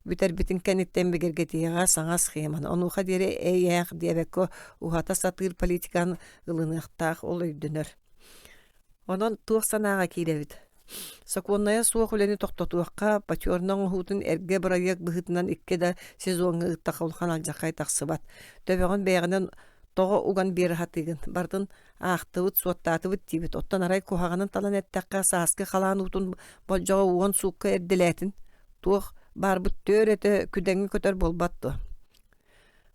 бүтэрбитин кэнниттэн бигэргэтиэҕэ саҥа схеманы. Онуоха диэри эйээх диэбэккэ уһата сатыыр политиканы ылыныахтаах ол өйдөнөр. Онон туох санааҕа киирэбит? Сокуоннайа суох үлэни тохтотуохха, почерно оҥоһуутун эргэ бырайыак быһыытынан икки да сезоҥҥа ыыттахха улахан алдьархай тахсыбат. Төбөҕүн бэйэҕинэн тоҕо уган биэрэ сатыыгын, барытын аахтыбыт, суоттаатыбыт диибит. Оттон арай куһаҕанын талан эттэххэ, сааскы халаан уутун болдьоҕо уон суукка эрдэлээтин, туох баарбыт түөр этэ күдэҥҥэ көтөр буолбат дуо?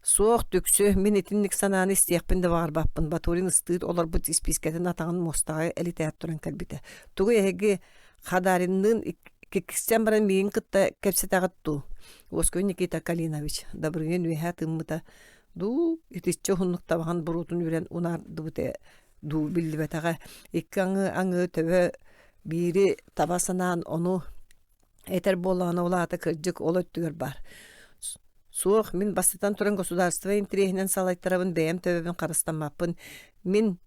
Суох, түксү, мин итинник санааны истиэхпин да баҕарбаппын, Батурин ыстыыр олорбут испиискэтин атаҕын муостаҕа элитээт туран кэлбитэ. Тугу эһиги Хадаринныын киксэн баран миигин кытта кэпсэтэҕит дуу? Уоскуй Никита Калинович, Добрынин үөһэ тыыммыта дуу, итиччэ уһуннук табаҕын буруутун үрэн унаардыбыта дуу биллибэтэҕэ. Икки аҥы аҥы төбө биири таба санаан ону Этэр буоллаҕына, ол аата кырдьык ол өттүгэр баар. Суох, мин бастатан туран государство интэриэһинэн салайтарабын, бэйэм төбөбүн харыстаммаппын. Мин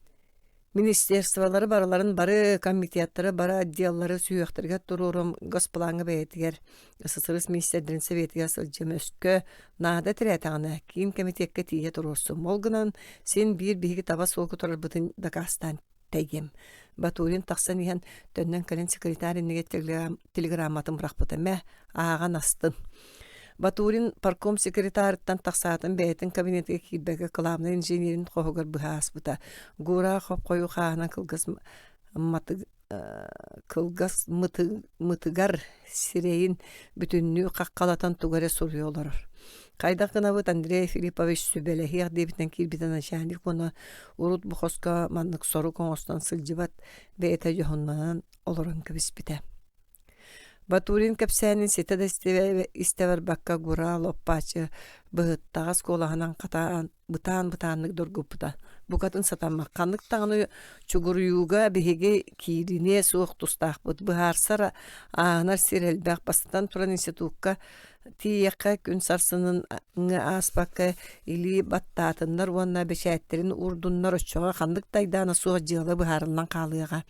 министерстволары барыларын бары комитеттары, бары отделлары сүһүөхтэригэр туруорум, госплаҥҥа бэйэтигэр СССР министердэрин сэбиэтигэр сылдьым өскө наада тирээтэҕинэ киин кэмитиэккэ тиийэ туруорсум. Ол гынан син биир биһиги таба суолга турарбытын дакаастаан тэйиэм. Батурин тахсан иһэн төннөн кэлэн секретарь иннигэр телеграмматын бырахпыта. Мэ, ааҕан астын. Батурин парком секретарыттан тахсаатын бэйэтин кабинетыгар киирбэккэ кылаабынай инженерин хоһугар быһа ааспыта. Гура хоп-хойуу хааһынан кылгас матыг кылгас мытыгар сирэйин бүтүннүү хаххалатан тугу эрэ суруйа олорор. Хайдах гынабыт Андрей Филиппович сүбэлэһиэх диэбитинэн киирбитэ начальник уонна урут бу хоско маннык сорук оҥостон сылдьыбат бэйэтэ дьоһуннанан олорон кэбиспитэ. Батурин кэпсээнин ситэ да истэ барбакка Гура лоппааччы быһыттаҕас куолаһынан хатаан бытаан-бытааннык доргуппута. Букатын сатаммат. Ханнык даҕаны чугуруйууга биһиги киириниэ суох тустаахпыт. Быһаарсар ааһынар сир элбэх. Бастатан туран институкка тиийиэххэ күн сарсынын ааспакка илии баттаатыннар уонна бэчээттэрин уурдуннар оччоҕо ханнык да айдаана суох дьыала быһаарыллан хаалыаҕа.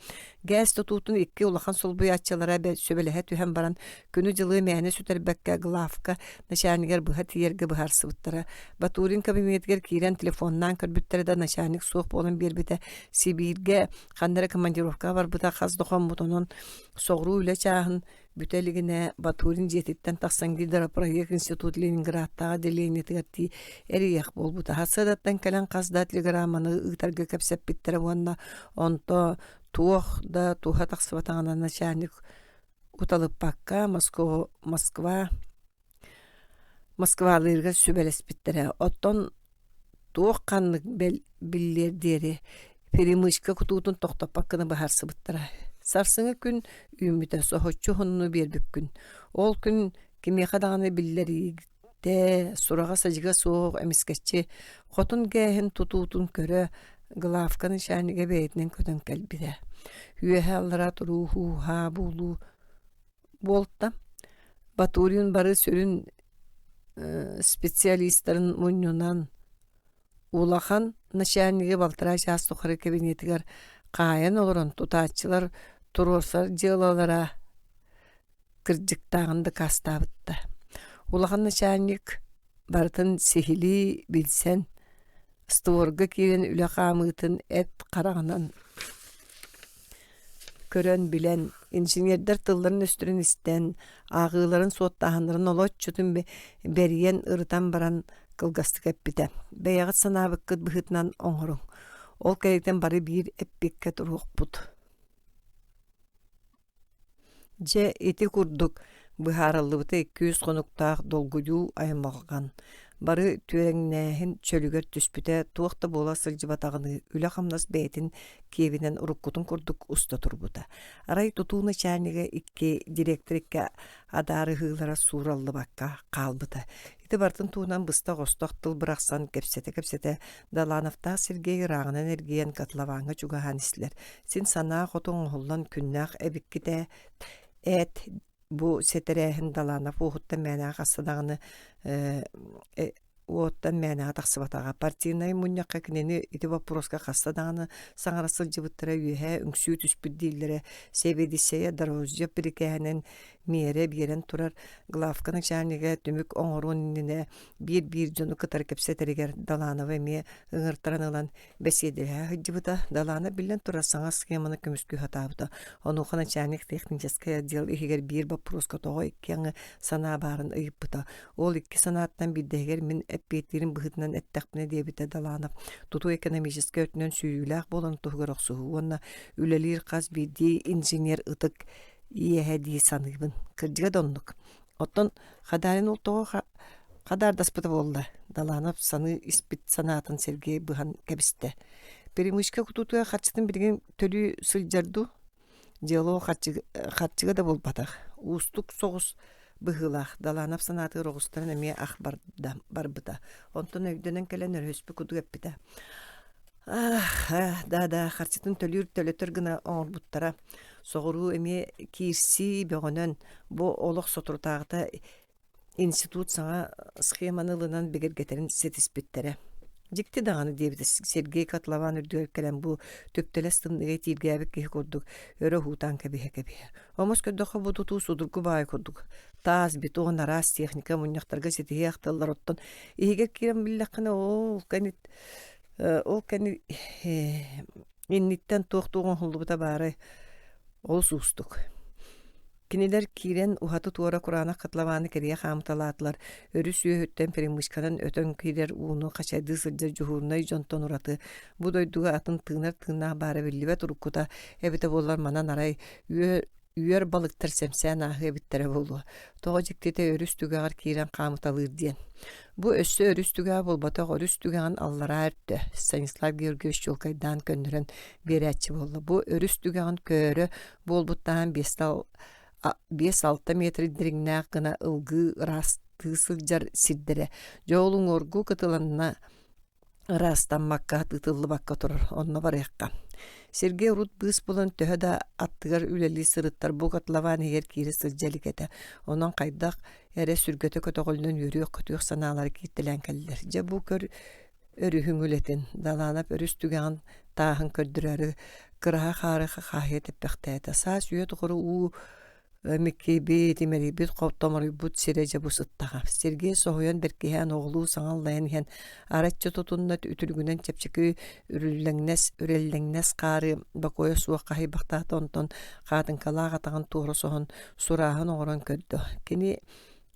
ГЭС тутуутун икки улахан солбуйааччылара сүбэлэһэ түһэн баран күнү-дьылы мээнэ сүтэрбэккэ главка начальнигар быһа тиийэргэ быһаарсыбыттара. Батурин кабинетигэр киирэн телефоннаан көрбүттэрэ да начальник суох буолан биэрбитэ. Сибииргэ ханна эрэ командировкаҕа барбыта хас да хоммут онон соҕуруу үлэ чааһын бүтэ илигинэ Батурин дьиэтиттэн тахсан гидропроект институт Ленинградтааҕы отделениетыгар тии эрийиэх буолбута. Сарсыардаттан кэлэн хас да телеграмманы ыытарга кэпсэппиттэрэ уонна онто туох да туһа тахсыбатаҕына начальник уталыппакка Москва, Москва Москвалыырга сүбэлэспиттэрэ. Оттон туох ханнык биллиэр диэри перемычка кутуутун тохтоппот гына быһаарсыбыттара. Сарсыҥҥы күн үүммүтэ соһуччу уһунну биэрбит күн. Ол күн Кимиэхэ даҕаны биллэриитэ, сураҕа-садьыга суох эмискэччи хотун гээһин тутуутун көрө главка начальнига бэйэтинэн көтөн кэлбитэ. Үөһэ-аллара туруу һуу-һаа буолуу буолта. Батурин бары сүрүн специалистарын мунньунан Улахан начальнигы балтараа чаас тухары кабинетыгар хаайан олорон тутааччылар туруорсар дьыалалара кырдьыктааҕын дакаастаабыттар. Улахан начальник барытын сиһилии билсэн, створга киирэн үлэ хаамыытын эт хараҕынан көрөн билэн, инженердэр тылларын-өстөрүн истэн, ааҕыыларын суоттааһыннарын олоччутун бэрийэн ырытан баран кылгастык эппитэ: «Бэйэҕит санаабыккыт быһыытынан оҥоруҥ, ол кэнниттэн бары биир эппиккэ туруохпут» Дьэ, ити курдук быһаарыллыбыта 200 хонуктаах долгуйуу аймалҕан, бары түөрэҥнээһин чөлүгэр түспүтэ туох да буола сылдьыбатаҕыныы үлэ-хамнас бэйэтин киэбинэн уруккутун курдук уста турбута. Арай тутуу начальнига икки, директор икки адаарыһыылара суураллыбакка хаалбыта. Ити барытын туһунан быстах-остох тыл бырахсан кэпсэтэ-кэпсэтэ Далановтаах Сергей ырааҕынан эргийэн котловаҥҥа чугаһаан истилэр. Син санаа хоту оҥоһуллан күннээх эбиккит ээ, ээт бу сэтэрээһин Даланов уоһуттан мээнэҕэ хаста даҕаны уоттан мээнэҕэ тахсыбатаҕа. Партийнай мунньахха кинини ити боппуруоска хаста даҕаны саҥара сылдьыбыттара үөһээ үҥсүү түспүт дииллэрэ. Сэбиэдиссэйэ Дороздьев бирикээһинэн миэрэ биэрэн турар главка начальнига түмүк оҥоруон иннинэ биир-биир дьону кытары кэпсэтэригэр Даланова эмиэ ыҥыртаран ылан бэсиэдэлэһэ сылдьыбыта. Далана биллэн турар саҥа схеманы көмүскүү сатаабыта. Онуоха начальник техническэй отдел иһигэр биир боппуруоска тоҕо икки аҥы санаа баарын ыйыппыта. Ол икки санааттан биирдэһигэр мин эппиэттиирим быһыытынан эттэхпинэ диэбитэ Даланов. Тутуу экономическай өттүнэн сүүйүүлээх буоларын туһугар охсуһуу уонна үлэлиир хас биирдии инженер ытык иэһэ дии саныыбын. Кырдьыга да оннук. Оттон Хадарин ол тоҕо хадаардаспыта буолла, Даланов саныы испит санаатын Сергей быһан кэбистэ. Перемычка кутуутугар харчытын билигин төлүү сылдьар дуу? Дьыала харчыга да буолбатах. Уустук соҕус быһыылаах Даланов санаатыгар оҕустаран эмиэ ах барда, барбыта. Онтон өйдөнөн кэлэн өрөһүспүт курдук эппитэ. Ах, да-да, харчытын төлүүр төлөтөр гына оҥорбуттара. Соҕуруу эмиэ киирсии бөҕөнөн бу олох соторутааҕыта институт саҥа схеманы ылынан бигэргэтэрин ситиспиттэрэ. Дьикти даҕаны диэбитэ Сергей котлован үрдүгэр кэлэн бу түптэлэс тымныыга итииргээбит киһи курдук өрө уһуутаан кэбиһэ-кэбиһэ. Омос көрдөххө бу тутуу судургу баай курдук. Таас, бетон, араас техника мунньахтарга ситиһиэх тыллар оттон иһигэр киирэн биллэххинэ ол кэнит ол кэнни Инниттэн туох-туох оҥоһуллубута баарай, олус уустук. Кинилэр киирэн уһаты-туора кураанах котлованы кэрийэ хаамыталаатылар, өрүс үөһүттэн перемычканан өтөн киирэр ууну хачайдыы сылдьар дьуһуурунай дьонтон ураты бу дойдуга атын тыынар тыыннаах баара биллибэт уруккута эбитэ буоллар манан арай үөр балыктар сэмсээн ааһыа эбиттэрэ буолуо. Тоҕо дьиктитэ өрүс түгэҕэр киирэн хаамыталыыр диэн. Бу өссө өрүс түгэҕэ буолбатах, өрүс түгэҕин аллараа өртө, Станислав Георгиевич чуолкайдаан көннөрөн биэрээччи буолла. Бу өрүс түгэҕин көөрө буолбуттаан 5-6 метр дириҥнээх гына ылгыы ыраастыы сылдьар сирдэрэ. Дьэ ол уҥуоргу кытыланна ыраастаммакка, тыытыллыбакка турар, онно барыахха. Сергей урут быыс булан төһө да аттыгар үлэлии сырыттар бу котлован иһигэр киирэ сылдьа илик этэ. Онон хайдах эрэ сүргэтэ көтөҕүллэн үөрүөх-көтүөх санаалара кииртэлээн кэллилэр. Дьэ бу көр өрүһүҥ үлэтин, Далаанап өрүс түгэҕин тааһын көрдөрөөрү кыраһа хаары хахаайа тэппэхтээтэ. Саас үйэ тухары уу Миккийбит, имэрийбит, томоруйбут сирэ дьэ бу сыттаҕа. Сергей соһуйан бэркиһээн оҕолуу саҥа аллайан иһэн араччы тутунна үтүлүгүнэн чэпчэки үрүллэҥнэс үрэллэҥнэс хаары бокуойа суох хаһыйбахтаата онтон хаатыҥкалаах атаҕын туора соһон сурааһын оҥорон көрдө. Кини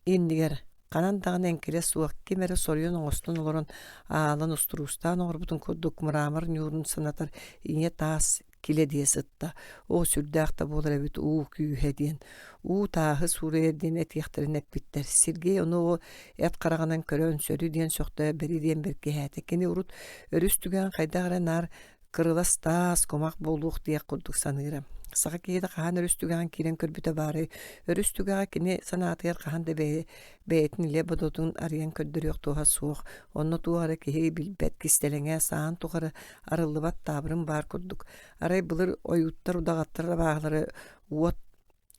иннигэр ханан даҕаны эҥкилэ суох ким эрэ соруйан оҥостон олорон аалан устуруустаан оҥорбутун курдук мрамор ньуурун санатар ийэ таас килэ диэ сытта, оо сүрдээх да буолар эбит уу күүһэ диэн, уу тааһы суурайар диэн этиэхтэрин эппиттэр. Сергей ону эт хараҕынан көрөн сөрү диэн сөхтө, бэри диэн бэркиһээтэ. Кини урут өрүс түгэҕин хайдах эрэ наар кырылас таас, кумах буолуох диэх курдук саныыра. Саха киһитэ хаһан өрүс түгэҕин киирэн көрбүтэ баарай, өрүс түгэҕэ кини санаатыгар хаһан да бэйэтин илэ бодотун арыйан көрдөрүөх туһа суох, онно туох эрэ киһи билбэт кистэлэҥэ саан тухары арыллыбат таабырын баар курдук. Арай былыр ойууттар, удаҕаттар абааһылары уот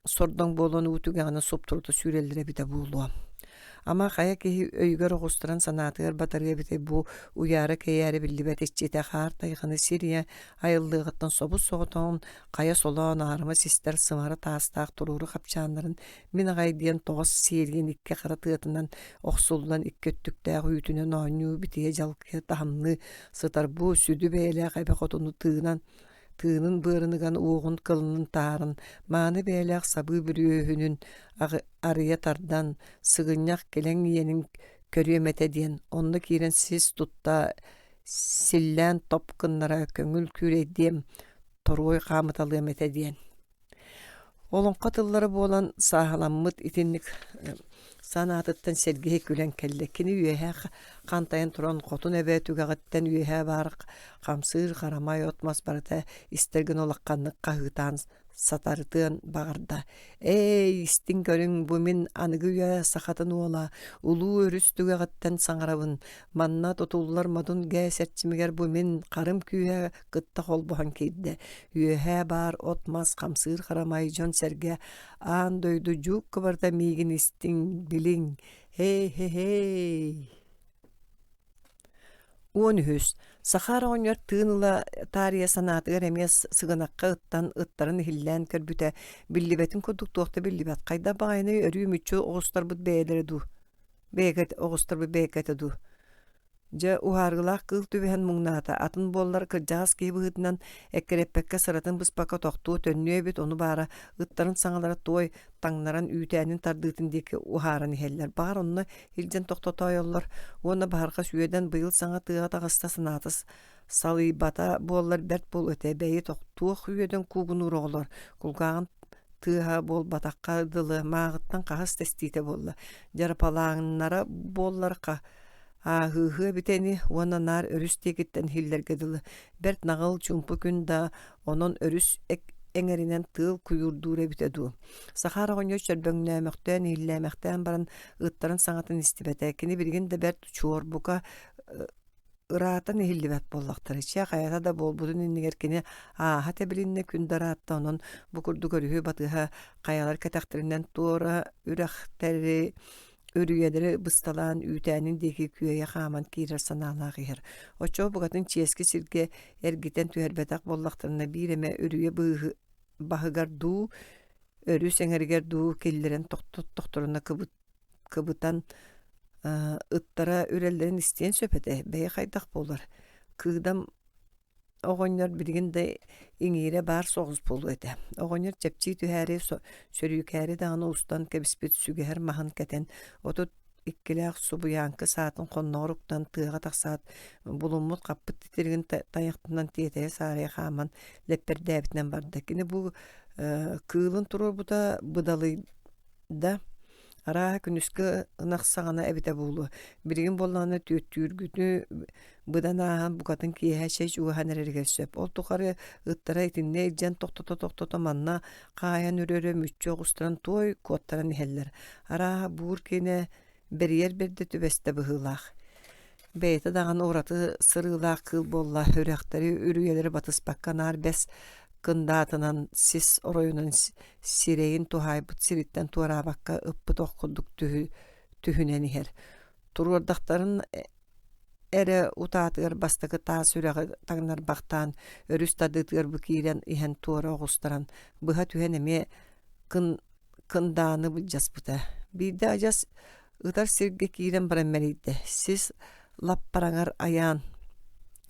сордоҥ буолан уу түгэҕинэ суптурута сүүрэллэрэ эбитэ буолуо. Ама хайа киһи өйүгэр оҕустаран санаатыгар батарыа эбитэй бу уйаара-кэйээрэ биллибэт иччитэ хаар тайҕаны сир ийэ айыллыаҕыттан собус-соҕотоҕун хайа солоон аарыма систэр сымара таастаах туруору хапчааннарын мин аҕай диэн тоҕос сиэлиин икки хара тыатынан охсуллан икки өттүктээх үүтүнэн оонньуу битийэ дьалкыйа таһымныы сытар бу сүдү бэйэлээх эбэ хотуну тыынан тыынын быарыныган уоҕун кылынын таһааран мааны бэйэлээх сабыы бүрүөһүнүн арыйа тардан сыгынньах килэҥ иэнин көрүөм этэ диэн онно киирэн сис тутта силлээн топ гыннара көҥүл күүрэйдиэм торуой хаамыталыам этэ диэн Олоҥхо тыллара буолан сааһыламмыт итинник санаатыттан Сергей күлэн кэллэ. Кини үөһэ хантайан туран хотун эбэ түгэҕиттэн үөһэ баар хамсыыр харамай от-мас барыта истэр гына улаханнык хаһыытаан сатарытыан баҕарда. «Ээй, истиҥ көрүҥ, бу мин аныгы үйэ сахатын уола, улуу өрүс түгэҕиттэн саҥарабын. Манна тутуллар модун гээс эрчимигэр бу мин харым күүһэ кытта холбоһон киирдэ. Үөһээ баар от-мас хамсыыр харамай дьон-сэргэ аан дойду дьуукка барыта миигин истиҥ, билиҥ, һэй-һэй-һэй 13. Сахаар оҕонньор тыын ыла таарыйа санаатыгар эмиэ сыгынахха ыттан ыттарын иһиллээн көрбүтэ биллибэтин курдук туох да биллибэт хайдах баҕайыный өрүү мүччү оҕустарбыт бэйэлэрэ дуу бэйэкэ оҕустарбыт бэйэкэтэ дуу Дьэ, уһаарыылаах кыыл түбэһэн муҥнаата, атын буоллар кырдьаҕас киһи быһыытынан эккирэппэккэ сыратын быспакка тохтуу төннүө эбит, ону баара ыттарын саҥалара туой таҥнаран үүтээнин тардыытын диэки уһааран иһэллэр. Баҕар онно илдьэн тохтотоойоллор уонна баһырҕас үөдэн быйыл саҥа тыаҕа таҕыста санаата салыйбата буоллар бэрт буолуо этэ, бэйи тохтуох үөдэн куугунуур оҕолор кулгааҕын тыаһа буолбатахха дылы мааҕыттан хаһыс да эстиитэ буолла. Дьарапалааннара буоллар ааһыыһыа эбитэ ини уонна наар өрүс диэкиттэн иһиллэргэ дылы бэрт наҕыл чуумпу күн да онон өрүс эҥэринэн тыал куйуурдуур эбитэ дуу. Сахаар оҕонньор чөрбөҥнөөмөхтөөн иһиллээмэхтээн баран ыттарын саҥатын истибэтэ. Кини билигин да бэрт чуорбука ыраатан иһиллибэт буоллахтара. Чэ, хайата да буолбутун иннигэр кини ааһа тэбилиннэ күн да ыраатта, онон бу курдук өрүһү батыһа хайалар кэтэхтэринэн туора үрэхтэри үрүйэлэри бысталаан үүтээнин диэки күөйэ хааман киирэр санаалаах иһэр. Оччоҕо букатын чиэски сиргэ эргитэн түһэрбэтэх буоллахтарына биир эмэ үрүйэ баһыгар дуу, өрүс эҥэригэр дуу киллэрэн тохтотторуна кыбытан ыттара үрэллэрин истиэн сөп этэ, бэйэ хайдах буолар. Кыыдам оҕонньор билигин да иҥиирэ баар соҕус буолуо этэ. Оҕонньор чэпчии түһээри, сөрүүкээри даҕаны устан кэбиспит сүгэһэр маһын кэтэн, 32-лээх субуйааҥкы саатын хонноҕор уктан тыаҕа тахсаат, булуммут хаппыт титиригин тайахтанан тиэтэйэ-саарайа хааман лэппэрдээбитинэн барда. Кини бу кыылын туруорбута быдалыйда Арааһа күнүскү ынах саҕана эбитэ буолуо. Билигин буоллаҕына түөттүүргүтү быдан ааһан букатын киэһэ чэй чугаһаан эрэригэр сөп. Ол тухары ыттара итиннэ илдьэн тохтото-тохтото манна хаайан үрэ-үрэ мүччү оҕустаран туой куоттаран иһэллэр. Арааһа буур киэнэ бэрийэр бэрдэ түбэстэ быһыылаах. Бэйэтэ даҕаны ураты сырыылаах кыыл буолла, үрэхтэри, үрүйэлэри батыспакка наар бэс кындаатынан сис оройунан сирэйин туһаайбыт сириттэн туораабакка ыппыт ох курдук түһүнэн иһэр. Туруордахтарын эрэ утаатыгар бастакы таас үрэҕи таҥнарбахтаан өрүс тардыытыгар бу киирэн иһэн туора оҕустаран быһа түһэн эмиэ кындааны былдьаспыта. Биирдэ адьас ытар сиргэ киирэн баран мэлийдэ. Сис лаппараҥар айаан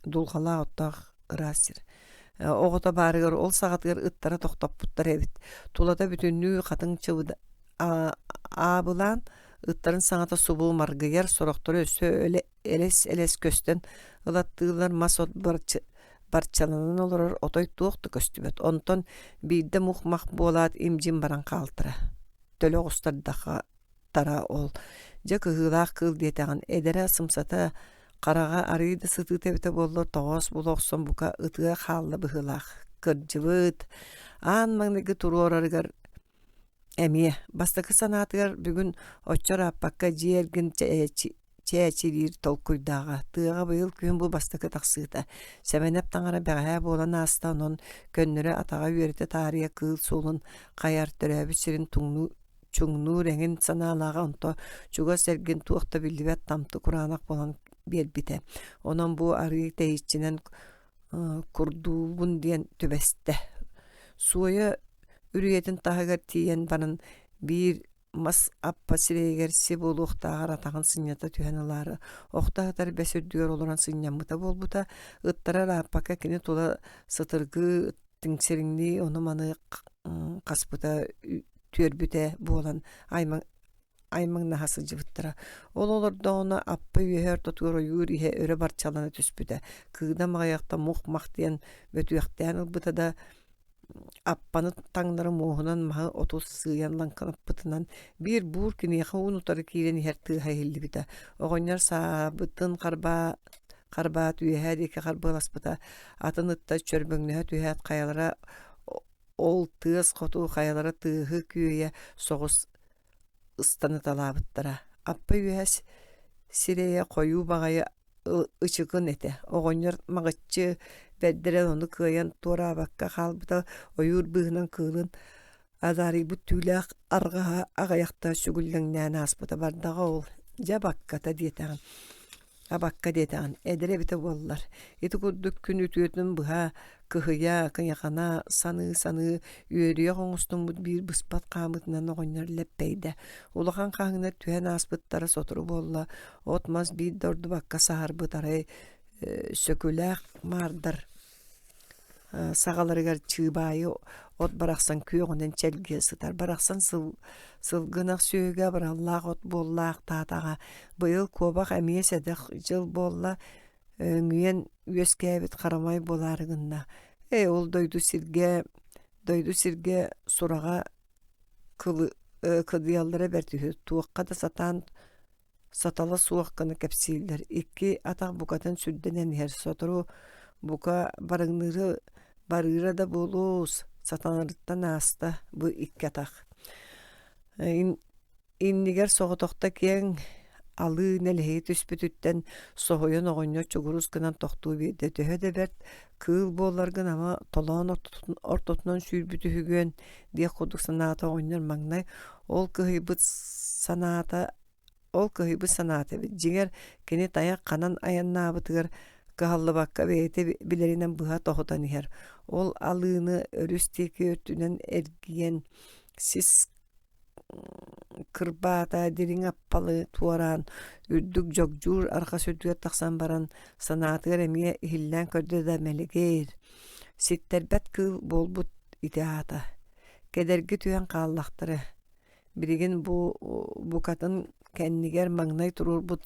дулҕалаах оттоох ыраас сир. Оҕото баарыгар ол саҕатыгар ыттара тохтоппуттар эбит. Тулата бүтүннүү хатыҥ чыбыда аабылаан ыттарын саҥата субу маргыйар, сорохторо өссө элэс-элэс көстөн ылаттыыллар мас-от барчаланан олорор отой туох да көстүбэт. Онтон биирдэ мух-мах буолаат им-дьим баран хаалтара. Төлө оҕустардахха тара ол дьэ кыһыылаах кыыл диэтэҕин эдэрэ сымсата хараҕа арыый да сытыыта эбитэ буоллар тоҕоос була охсон бука ытыа хаалла быһыылаах. Кырдьыбыт, аан маҥнайгы туруорарыгар эмиэ бастакы санаатыгар бүгүн оччо ырааппакка дьиэ эргин чээчилиир толкуйдааҕа. Тыаҕа быйыл күһүн бу бастакы тахсыыта. Сэмэнэп таҥара бэҕэһээ буолан ааста, онон көннөрү атаҕа үөрэтэ таарыйа кыыл суолун хайар, төрөөбүт сирин туҥнуу чуҥнуур эҥин санаалааҕа онто чугас эргин туох да биллибэт тамты кураанах буолан биэрбитэ. Онон бу арыы тэйиччинэн курдуубун диэн түбэстэ. Суойа үрүйэтин таһыгар тиийэн баран биир мас аппа сирэйигэр си буолуохтааҕар атаҕын сынньата түһэн ылаары охто сытар бэс үрдүгэр олорон сынньаммыта буолбута ыттара ырааппакка кини тула сытыргыы тиҥсириҥнии ону-маны хаспыта түөрбүтэ буолан аймаҥнаһа сылдьыбыттара. Ол олордоҕуна аппа үөһэ ортотугар ойуур иһэ өрө барчалана түспүтэ. Кыыдам аҕыйахта мух-мах диэн бөтүөхтээн ылбыта да аппаны таҥнары муоһунан маһы оту сыыйан лаҥкынаппытынан биир буур киниэхэ уун-утары киирэн иһэр тыаһа иһиллибитэ. Оҕонньор саабытын харбаа харбаат үөһээ диэки харбыаласпыта. Атын ытта чөрбөҥнөһө түһээт хайалара ол тыас хоту хайалара тыаһы күөйэ соҕус ыстаныталаабыттара. Аппа үөһэ сирэйэ хойуу баҕайы ычыкын этэ. Оҕонньор маҕыччы бэрдэрэн ону кыайан туораабакка хаалбыта ойуур быыһынан кыылын адаарыйбыт түүлээх арҕаһа аҕыйахта сүгүллэҥнээн ааспыта бардаҕа ол дьэ бакката диэтэҕин Абакка диэтэҕин, эдэр эбитэ буоллар, ити курдук күн үтүөтүн быһа кыһыйа, кыйахана саныы-саныы үөрүйэх оҥостуммут биир быспат хаамыытынан оҕонньор лэппэйдэ. Улахан хаһыҥнар түһэн ааспыттара сотору буолла, от-мас биир да ордубакка саһарбыт арай сөкүлээх маардар саҕаларыгар чыыбаайы от барахсан күөҕүнэн чэлгийэ сытар. Барахсан сыл сылгы ынах сүөһүгэ абыраллаах от буоллаах таатаҕа. Быйыл куобах эмиэ сэдэх дьыл буолла, өҥүйэн үөскээбит харамай буолаары гынна. Ээ ол дойду сиргэ дойду сиргэ сураҕа кылы кыдыйаллара бэрт үһү. Туохха да сатаан сатала суох гына кэпсииллэр. Икки атах букатын сүрдэнэн иһэр. Сотору бука барыҥныыры барыыра да буолуус, сатанарыттан ааста бу икки атах. Иннигэр соҕотохто киэҥ алыы нэлэһийэ түспүтүттэн соһуйан оҕонньор чугурус гынан тохтуу биэрдэ. Төһө да бэрт кыыл буолларгын ама толоон ортотунан сүүрбүт үһүгүөн диэх курдук санаата оҕонньор маҥнай ол кыһыйбыт санаата Ол кыһыйбыт санаата эбит. Дьиҥэр, кини тайах ханан айаннаабытыгар кыһаллыбакка бэйэтэ билэринэн быһа тоһутан иһэр. Ол алыыны өрүс диэки өттүнэн эргийэн сис кырбаата дириҥ аппалы туораан үрдүк дьогдьуур арҕас үрдүгэр тахсан баран санаатыгар эмиэ иһиллээн көрдө да мэлигир ситтэрбэт кыыл буолбут ити аата кэдэрги түһэн хааллахтара Билигин бу букатын кэннигэр маҥнай туруорбут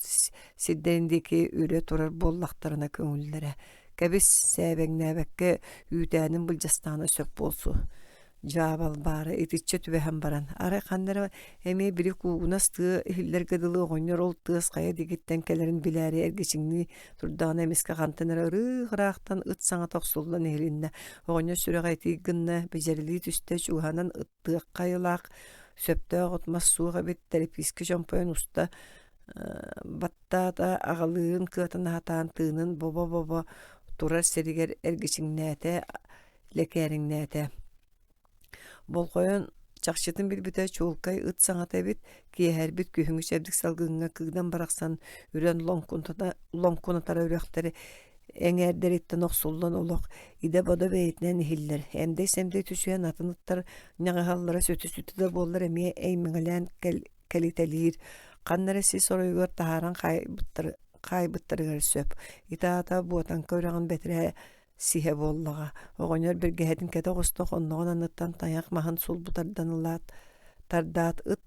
сирдэрин диэки үрэ турар буоллахтарына көҥүллэрэ. Кэбис, сээбэҥнээбэккэ үүтээнин былдьастаҕына сөп буолсу. Дьаабал баара итиччэ түбэһэн баран, арай ханна эрэ эмиэ били куугунас тыа иһиллэргэ дылы оҕонньор ол тыас хайа диэкиттэн кэлэрин билээри эргичиҥнии турдаҕына эмискэ хантан эрэ ырыых-ыраахтан ыт саҥата охсуллан иһилиннэ. Оҕонньор сүрэҕэ итий гынна, бэдьэрилии түстэ, чугаһынан ыттыахха айылаах сөптөөх от-мас суох эбит, тэрэпиискэ чомпойон уста баттаата, аҕалыырын кыатын аһатаан тыынын бобо-бобо турар сиригэр эргичиҥнээтэ, лэкээриҥнээтэ. Болҕойон чахчытын билбитэ чуолкай ыт саҥата эбит, киэһэрбит күһүҥҥү чэбдик салгыҥҥа кыыдам барахсан үрэн лоҥкунатара үрэхтэри эҥээрдэриттэн охсуллан олох идэ-бодо бэйэтинэн иһиллэр. Эмдэй-сэмдэй түсүһэн атын ыттар ньаҕыһаллара сүтү-сүтү да буоллар эмиэ эймэҥэлээн кэлитэлиир. Ханна эрэ сис оройугар таһааран хаайбыттар, хаайбыттарыгар сөп. Ити аата Буотаҥка үрэҕин бэтэрээ сиһэ буоллаҕа. Оҕонньор бэргэһэтин кэтэ оҕуста хонноҕун анныттан тайах маһын сулбу тардан ылаат, тардаат ыт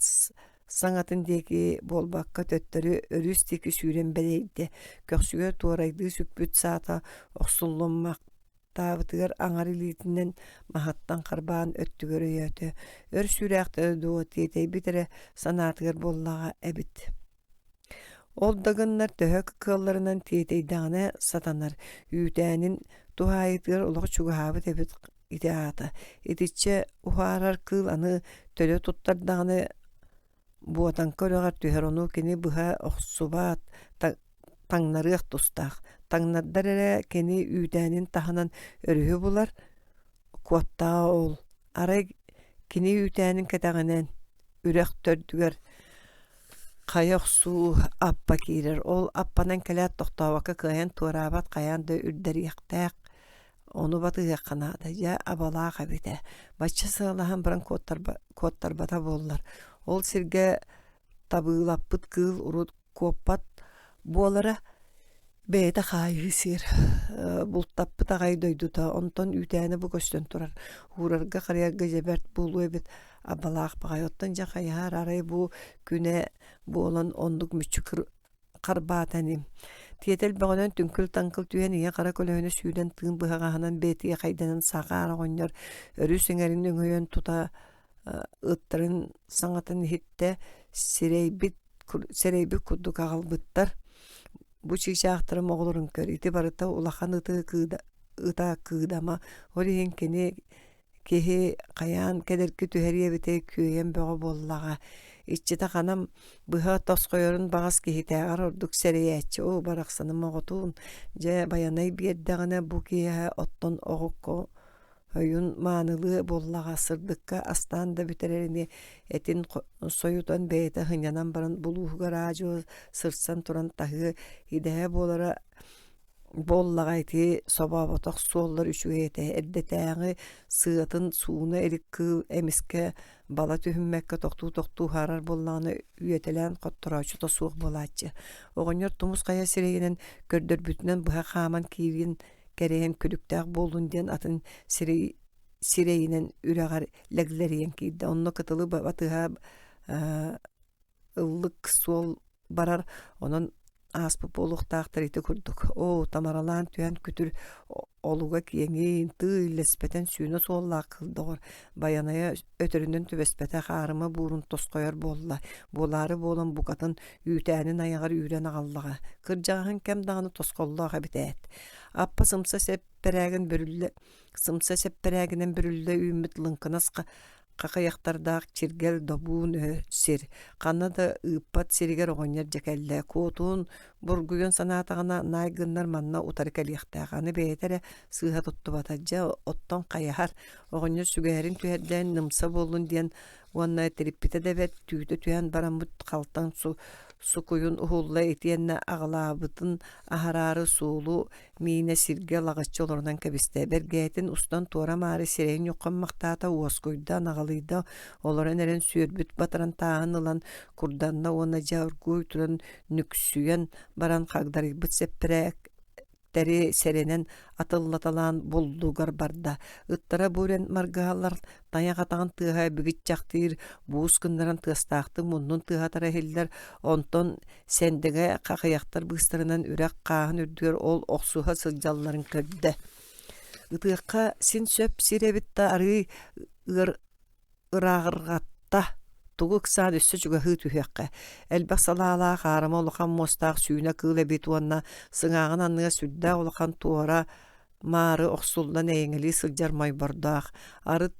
саҥатын диэки буолбакка төттөрү өрүс диэки сүүрэн бэлэйдэ, көхсүгэр туорайдыы сүкпүт саата охсуллуммахтаабытыгар аҥар илиитинэн маһыттан харбаан өттүгэр өйөөтө, өр сүүрээхтэрэ дуо тиэтэйбит эрэ санаатыгар буоллаҕа эбит. Ол да гыннар төһө кыалларынан тиэтэйдэҕинэ сатанар, үүтээнин туһаайыытыгар олох чугаһаабыт эбит. ити аата. Итиччэ уһаарар кыыл аны төлө туттардаҕына Буотаҥка үрэҕэр түһэр, ону кини быһа охсубат, таҥнарыах тустаах. Таҥнардар эрэ кини үүтээнин таһынан өрүһү булар, куоттаҕа ол. Арай кини үүтээнин кэтэҕинэн үрэх төрдүгэр хайа охсуу аппа киирэр. Ол аппанан кэлээт тохтообокко кыайан туораабат, хайаан да үрдэриэхтээх Ону батыһыахха наада, дьэ абалаах эбит ээ. Бачча сыалаһан баран куоттарбата буоллар. Ол сиргэ табыылаппыт кыыл урут куоппат буолара, бэйэтэ хаайыы сир, бултаппыт аҕай дойдута, онтон үүтээнэ бу көстөн турар. Уурарга-харыйарга дьэ бэрт буолуо эбит, абалаах баҕайы. Оттон дьэ хайаһар арай бу күнэ буолан оннук мүччү харбаата ини. Тиэтэл бөҕөнөн түҥкүл-таҥкыл түһэн ийэ-хара көлөһүнэ сүүрэн тыын быһаҕаһынан бэйэтигэр хайданан сахаар оҕонньор өрүс эҥэрин өҥөйөн тута ыттарын саҥатын иһиттэ сирэйбит сэрэйбит курдук аҕалбыттар. Бу чыычаахтарым оҕолорун көр, ити барыта улахан ыты кыыда, ыта кыыдама, ол иһин кини Киһи хайаан кэдэрги түһэриэ эбитэй күөйэн бөҕө буоллаҕа, иччитэ ханан быһа тосхойорун баҕас киһитээҕэр ордук сэрэйээччи оо барахсаным оҕотуун, дьэ Байанай биэрдэҕинэ бу киэһэ оттон оҕокко ойун маанылыа буоллаҕа сырдыкка астаан да бүтэрэр ини этин сойутан бэйэтэ сынньанан баран булууһугар аа-дьуо сырсан туран таһыа идэһэ буолара Буоллаҕа ити собооботох суоллар үчүгэй этэ, эрдэтээҕи сыатын сууна илик кыыл эмискэ бала түһүммэккэ тохтуу-тохтуу уһаарар буоллаҕына үөтэлээн хотторооччута суох буолааччы. Оҕонньор тумус хайа сирэйинэн көрдөрбүтүнэн быһа хааман киириэн кэрэйэн күлүктээх буоллун диэн атын сирэй сирэйинэн үрэҕэр лэглэрийэн киирдэ. Онно кытылы батыһа ыллык суол барар, онон ааспыт буолуохтаахтар ити курдук. Оо, тамаралаан түһэн күтүр олуга киэҥин, тыы иллэспэтэн сүүнэ суоллаах кыыл доҕор, Байанайа өтөрүнэн түбэспэтэх аарыма буурун тосхойор буолла, буолаары буолан букатын үүтээнин айаҕар үүрэн аҕаллаҕа. Кырдьаҕаһын кэм даҕаны тосхоллоох эбит ээт. Аппа сымса сэппэрээгин бүрүллэ сымса сэппэрээгинэн бүрүллэ үүммүт лыҥкынас Хахыйахтардаах чиргэл добуун үһү сир, ханна да ыыппат сиригэр оҕонньор дьэ кэллэ, куотуун бургуйан санаатаҕына наай гыннар манна утары кэлиэхтээх, аны бэйэтэ эрэ сыыһа туттубата, дьэ оттон хайаһар, оҕонньор сүгэһэрин түһэрдээн нымса буоллун диэн уонна тириппитэ да бэрт, түүтэ түһэн бараммыт халтаҥ сукуйун уһулла итиэннэ аҕалаабытын аһараары суолу Миинэ сиргэ лаҕыччы олорунан кэбистэ, бэргэһэтин устан туора-маары сирэйин ньуххаммахтаата, уоскуйда, наҕылыйда, олорон эрэн сүөрбүт батарантааһын ылан курданна уонна дьэ оргууй туран нүксүйэн баран хагдарыйбыт сэппэрээктэри сэрэнэн атыллаталаан буллугар барда. Ыттара бу үрэн маргыһаллар тайах атаҕын тыаһа бигиччэхтиир, буус гыннаран тыастаахтык муннун тыаһатара иһиллэр, онтон Сэндэҥэ хахыйахтар быыстарынан үрэх хааһын үрдүгэр ол охсуһа сылдьалларын көрдө. Ытыахха син сөп сир эбит да арыый ыар ырааҕырҕатта, тугу ыксаан өссө чугаһыы түһүөххэ. Элбэх салаалаах аарыма улахан муостаах сүүнэ кыыл эбит уонна сыҥааҕын анныгар сүрдээх улахан туора маары охсуллан эйэҥэлии сылдьар мойбордоох, арыт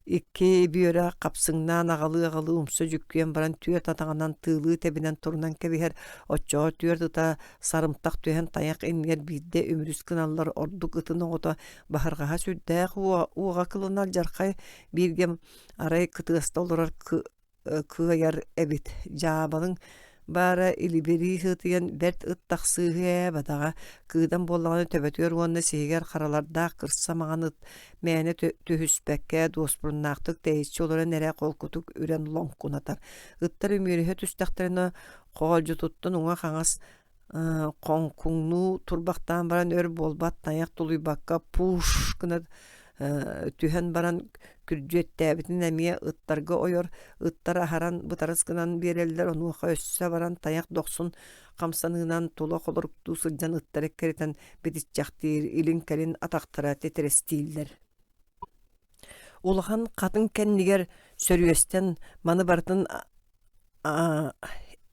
икки бүөрэ хапсыҥнаан аҕалыы-аҕалыы умса дьүккүйэн баран түөрт атаҕынан тыылыы тэбинэн турунан кэбиһэр, оччоҕо түөрт ыта сарымтах түһэн тайах иннигэр биирдэ үмүрүс гыналлар ордук ытын оҕото баһырҕаһа сүрдээх уоҕа кылына алдьархай бииргэ арай кытыаста олорор кыайар эбит. Дьаабалыҥ баара илибирии сытыйан бэрт ыт тахсыыһы ээ бадаҕа кыыдам буоллаҕына төбөтүгэр уонна сиһигэр харалардаах кырса маҥан ыт мээнэ түһүспэккэ дуоспуруннаахтык тэйиччи олорон эрэ холкутук үрэн лоҥкунатар. Ыттар үмүөрүһэ түстэхтэринэ хоҕолдьутуттан уҥа-хаҥас хоҥкуҥнуу турбахтаан баран өр буолбат тайах тулуйбакка пуш гына түһэн баран күрдьүөттээбитин эмиэ ыттарга ойор ыттар аһаран бытарыс гынан биэрэллэр онуоха өссө баран тайах дохсун хамсаныынан тула холоруктуу сылдьан ыттары эккирэтэн битиччэхтиир илин-кэлин атахтара титирэстииллэр Улахан хатыҥ кэннигэр сөрүөстэн маны барытын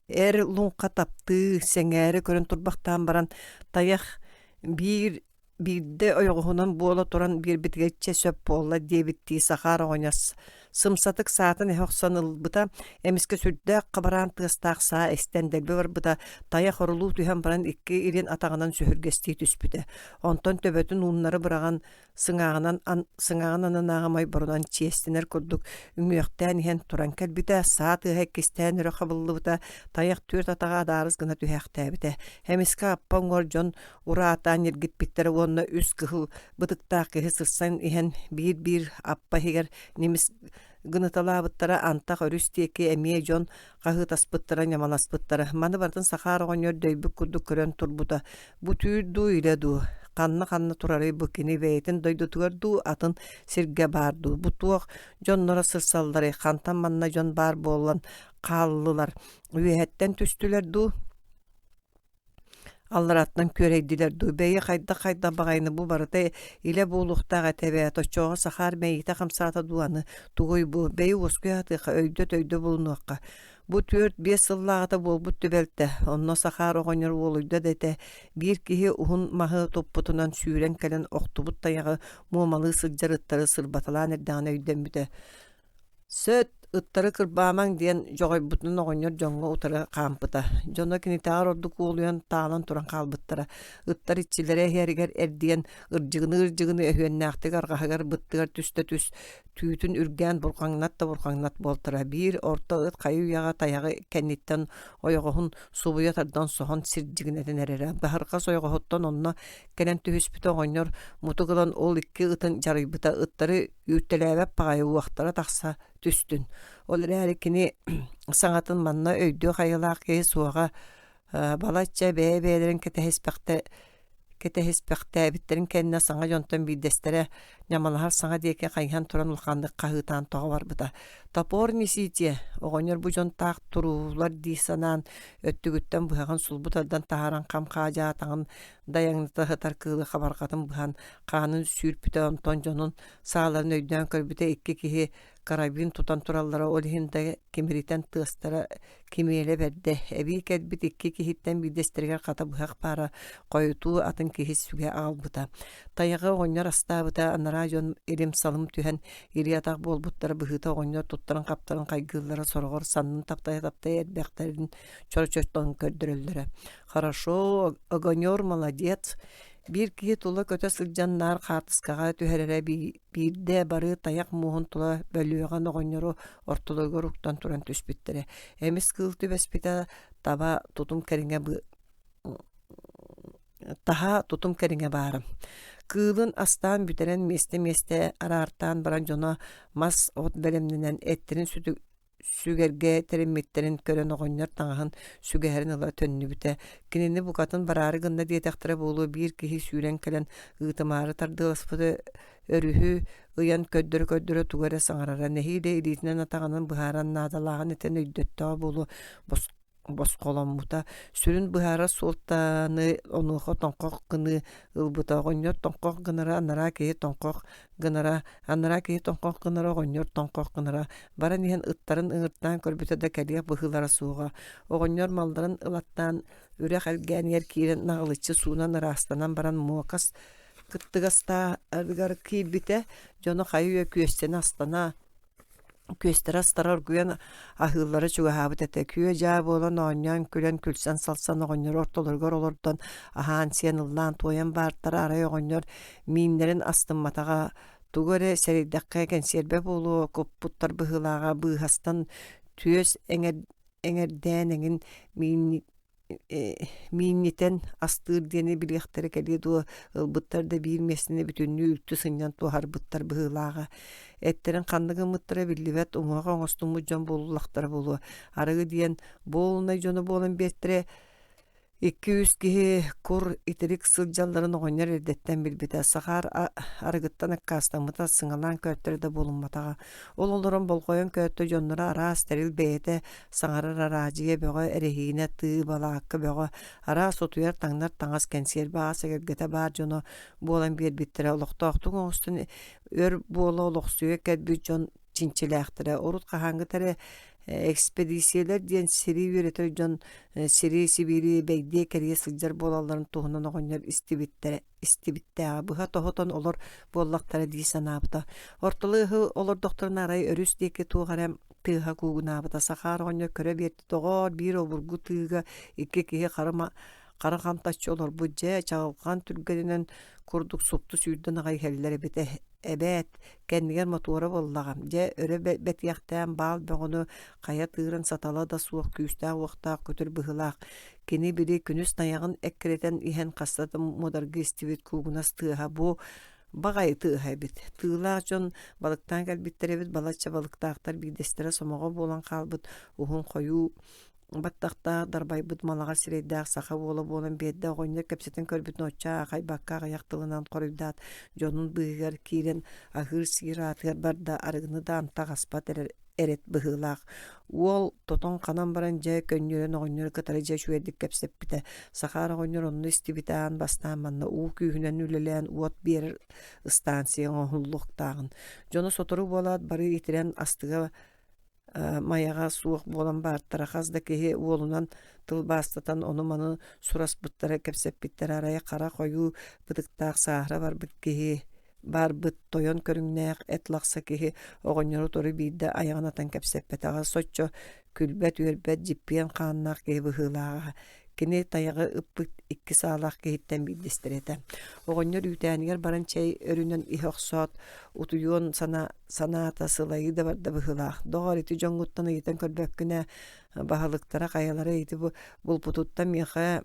эр луҥха таптыы, сэҥээрэ көрөн турбахтаан баран, тайах биир Биирдэ ойоҕоһунан буола туран биэрбитигэр чэ сөп буолла диэбиттии Сахаар оҕонньор сымсатык саатын эһэ охсон ылбыта, эмискэ сүрдээх хабараан тыастаах саа эстэн дэлби барбыта, тайах орулуу түһэн баран икки илин атаҕынан сүһүргэстии түспүтэ. Онтон төбөтүн ууннары быраҕан сыҥааҕынан сыҥааҕын аннынааҕы мойборунан чиэстэнэр курдук үҥүөхтээн иһэн туран кэлбитэ, саа тыаһа иккистээн өрө хабыллыбыта, тайах түөрт атаҕа адаарыс гына түһээхтээбитэ. Эмискэ аппа уҥуор дьон ураатаан ньиргиппиттэрэ уонна үс кыһыл бытыктаах киһи сырсан иһэн биир-биир аппа иһигэр нимис гыныталаабыттара антах өрүс диэки эмиэ дьон хаһыытаспыттара ньамаласпыттара маны барытын Сахаар оҕонньор дөйбүт курдук көрөн турбута бу түүр дуу илэ дуу ханна-ханна турарый бу кини бэйэтин дойдутугар дуу атын сиргэ баар дуу бу туох дьонноро сырсалларый хантан манна дьон баар буолан хааллылар үөһэттэн түстүлэр дуу Аллараттан күөрэйдилэр дуу, бэйи хайдах-хайдах баҕайыны бу барыта илэ буолуохтаах этэ эбээт, оччоҕо Сахаар мэйиитэ хамсаата дуу аны, тугуй бу, бэйи уоскуйа сатыахха, өйдө-төйдө булунуохха. Бу 4-5 сыллааҕыта буолбут түбэлтэ, онно Сахаар оҕонньор уолуйда да этэ, биир киһи уһун маһы туппутунан сүүрэн кэлэн охтубут тайаҕы муомалыы сылдьар ыттары сырбаталаан эрдэҕинэ өйдөммүтэ. Сөт, ыттары кырбаамаҥ диэн дьоҕойбутунан оҕонньор дьоҥҥо утары хаампыта. Дьоно кинитээҕэр ордук уолуйан, таалан туран хаалбыттара. Ыттар иччилэрэ иһэригэр эрдийэн, ырдьыгыныы-ырдьыгыныы өһүөннээхтик арҕаһыгар быттыгар түстэ түс, түүтүн үргээн бурҕаҥнат да бурҕаҥнат буолтара. Биир орто ыт хайы-үйэҕэ тайаҕы кэнниттэн ойоҕоһун субуйа тардан соһон сирдьигинэтэн эрэрэ. Баһырҕас ойоҕоһуттан онно кэлэн түһүспүтэ оҕонньор мутук ылан ол икки ытын дьарыйбыта. Ыттары үүртэлээбэт баҕайы уохтара тахса түстүн. Ол эрээри кини саҥатын манна өйдүөх айылаах киһи суоҕа балачча бэйэ-бэйэлэрин кэтэһиспэхтээбиттэрин кэннэ саҥа дьонтон биирдэстэрэ ньамалаһар саҥа диэки хайыһан туран улаханнык хаһыытаан тоҕо барбыта. «Топор несите!» оҕонньор бу дьон таах туруулар дии санаан өттүгүттэн быһаҕын сулбу тардан таһааран хам-хаадьаа атаҕын дайаҥната сытар кыылы хабарҕатын быһан хаанын сүүрпүтэ онтон дьонун сааларын өйдөөн көрбүтэ икки киһи карабин тутан тураллара ол иһин да кимиритэн тыастара кимиэлэ бэрдэ эбии кэлбит икки киһиттэн биирдэстэригэр хата быһах баара хойутуу атын киһи сүгэ аҕалбыта тайаҕы оҕонньор астаабыта анараа дьон илим-салым түһэн илии-атах буолбуттара быһыыта оҕонньор туттарын-хаптарын хайгыыллара сороҕор саннын таптайа-таптайа эрбэхтэрин чорочоттон көрдөрөллөрө Хорошо, огонер молодец. Биир киһи тула көтө сылдьан наар хаартыскаҕа түһэрэрэ биирдэ бары тайах муоһун тула бөлүөҕэн оҕонньору ортолоругар уктан туран түспүттэрэ. Эмис кыыл түбэспитэ таба тутум кэриҥэ таһа тутум кэриҥэ баара. Кыылын астаан бүтэрэн миэстэ-миэстэ араартаан баран дьоно мас от бэлэмнэнэн эттэрин сүгэргэ тэриммиттэрин көрөн оҕонньор таҥаһын сүгэһэрин ыла төннүбүтэ. Кинини букатын бараары гынна диэтэхтэрэ буолуо биир киһи сүүрэн кэлэн ыытымаары тардыаласпыта өрүһү ыйан көрдөрө-көрдөрө тугу эрэ саҥарара нэһиилэ илиитинэн-атаҕынан быһааран наадалааҕын этэн өйдөттөҕө буолуо босхоломмута. Сүрүн быһаарар суолтаны онуоха тоҥхох гыныы ылбыта. Оҕонньор тоҥхох гынара, анараа киһи тоҥхох гынара, анараа киһи тоҥхох гынара, оҕонньор тоҥхох гынара. Баран иһэн ыттарын ыҥыртаан көрбүтэ да кэлиэх быһыылара суоҕа. Оҕонньор малларын ылаттаан үрэх элгээнигэр киирэн наҕылыччы суунан ыраастанан баран муокас кыттыгастаарыгар киирбитэ, дьоно хайы-үйэ күөстэнэ астана Күөстэрэ астара оргуйан аһыыллара чугаһаабыт этэ. Күө-дьаа буолан оонньоон, күлэн, күлсэн-салсан оҕонньору ортолоругар олордон аһаан-сиэн, ыллаан-туойан баартара арай оҕонньор мииннэрин астымматаҕа тугу эрэ сэрэйдэххэ кэнсиэрбэ буолуо куппуттар быһыылааҕа быыһастан түөс эҥэрдээн эҥин миин миинньитэн астыыр диэни билиэхтэрэ кэлиэ дуо, ылбыттар да биир миэстэни бүтүннүү үлтү сынньан туоһарбыттар быһыылааҕа. Эттэрин ханнык гыммыттара биллибэт, уҥуоҕа оҥостуммут дьон буоллахтара буолуо. Арыгы диэн буолунай дьоно буолан биэртэрэ Икки-үс киһи кур итирик сылдьалларын оҕонньор эрдэттэн билбитэ. Сахаар арыгыттан аккаастаммыта, сыҥалаан көттөрө да буолумматаҕа. Ол олорон болҕойон көттө дьонноро араас тэрил бэйэтэ саҥарар араадьыйа бөҕө, эрэһиинэ, тыы, балаакка бөҕө, араас утуйар, таҥнар таҥас, кэнсиэрбэ аас эгэлгэтэ баар дьоно буолан биэрбиттэрэ. Олохтоохтук оҥостон өр буола олохсуйа кэлбит дьон чинчилээхтэрэ. Урут хаһааҥҥыта эрэ. Экспедициялар диэн сири үөрэтэр дьон сири Сибиири бэйдиэ кэрийэ сылдьар буолалларын туһунан оҕонньор истибиттэрэ истибиттээҕэ быһа тоһутан олор буоллахтара дии санаабыта. Ортолуу олордохторуна арай өрүс диэки туох эрэ тыаһа куугунаабыта. Сахаар оҕонньор көрө биэрдэ доҕоор биир обургу тыыга икки киһи хара хара хантаччы олорбут дьэ чаҕылҕан түргэнинэн курдук супту сүүрдэн аҕай иһэллэр эбит эбээт кэннигэр мотуора буоллаҕа дьэ өрө бэтиэхтээн баал бөҕөнү хайа тыыран сатала да суох күүстээх-уохтаах көтөр быһыылаах кини били күнүс тайаҕын эккирэтэн иһэн хаста да муодаргыы истибит куугунас тыаһа бу баҕайы тыаһа эбит тыылаах дьон балыктаан кэлбиттэр эбит балачча балыктаахтар биирдэстэрэ сомоҕо буолан хаалбыт уһун хойуу баттахтаах дарбайбыт малаҕар сирэйдээх саха уола буолан биэрдэ оҕонньор кэпсэтэн көрбүтүн оччо аахайбакка аҕыйах тылынан хоруйдаат дьонун быыһыгар киирэн аһыыр-сиир аатыгар барда арыгыны да антах аспат эрэт быһыылаах уол тотон-ханан баран дьэ көнньүөрэн оҕонньору кытары дьэ үчүгэйдик кэпсэппитэ Сахаар оҕонньор онно истибитэ аан бастаан манна уу күүһүнэн үлэлээн уот биэрэр ыстаансыйа оҥоһуллуохтааҕын дьоно сотору буолаат бары итирэн астыга майаҕа суох буолан баартара хас да киһи уолунан тылбаастатан ону-маны сураспыттара кэпсэппиттэрэ арай хара хойуу бытыктаах сааһыра барбыт киһи барбыт тойон көрүҥнээх эт лахса киһи оҕонньору тору биирдэ айаҕын атан кэпсэппэтэҕэ соччо күлбэт-үөрбэт дьиппиэн хааннаах киһи быһыылааҕа Кини тайаҕы ыппыт икки саалаах киһиттэн биирдэстэрэ этэ. Оҕонньор үүтээнигэр баран чэй өрүнэн иһэ охсоот, утуйуон сана санаата сылайыы да барда быһыылаах. Доҕор, ити дьоҥҥуттан ыйытан көрбөккүн ээ, баһылыктара хайалара ити булпутуттан миэхэ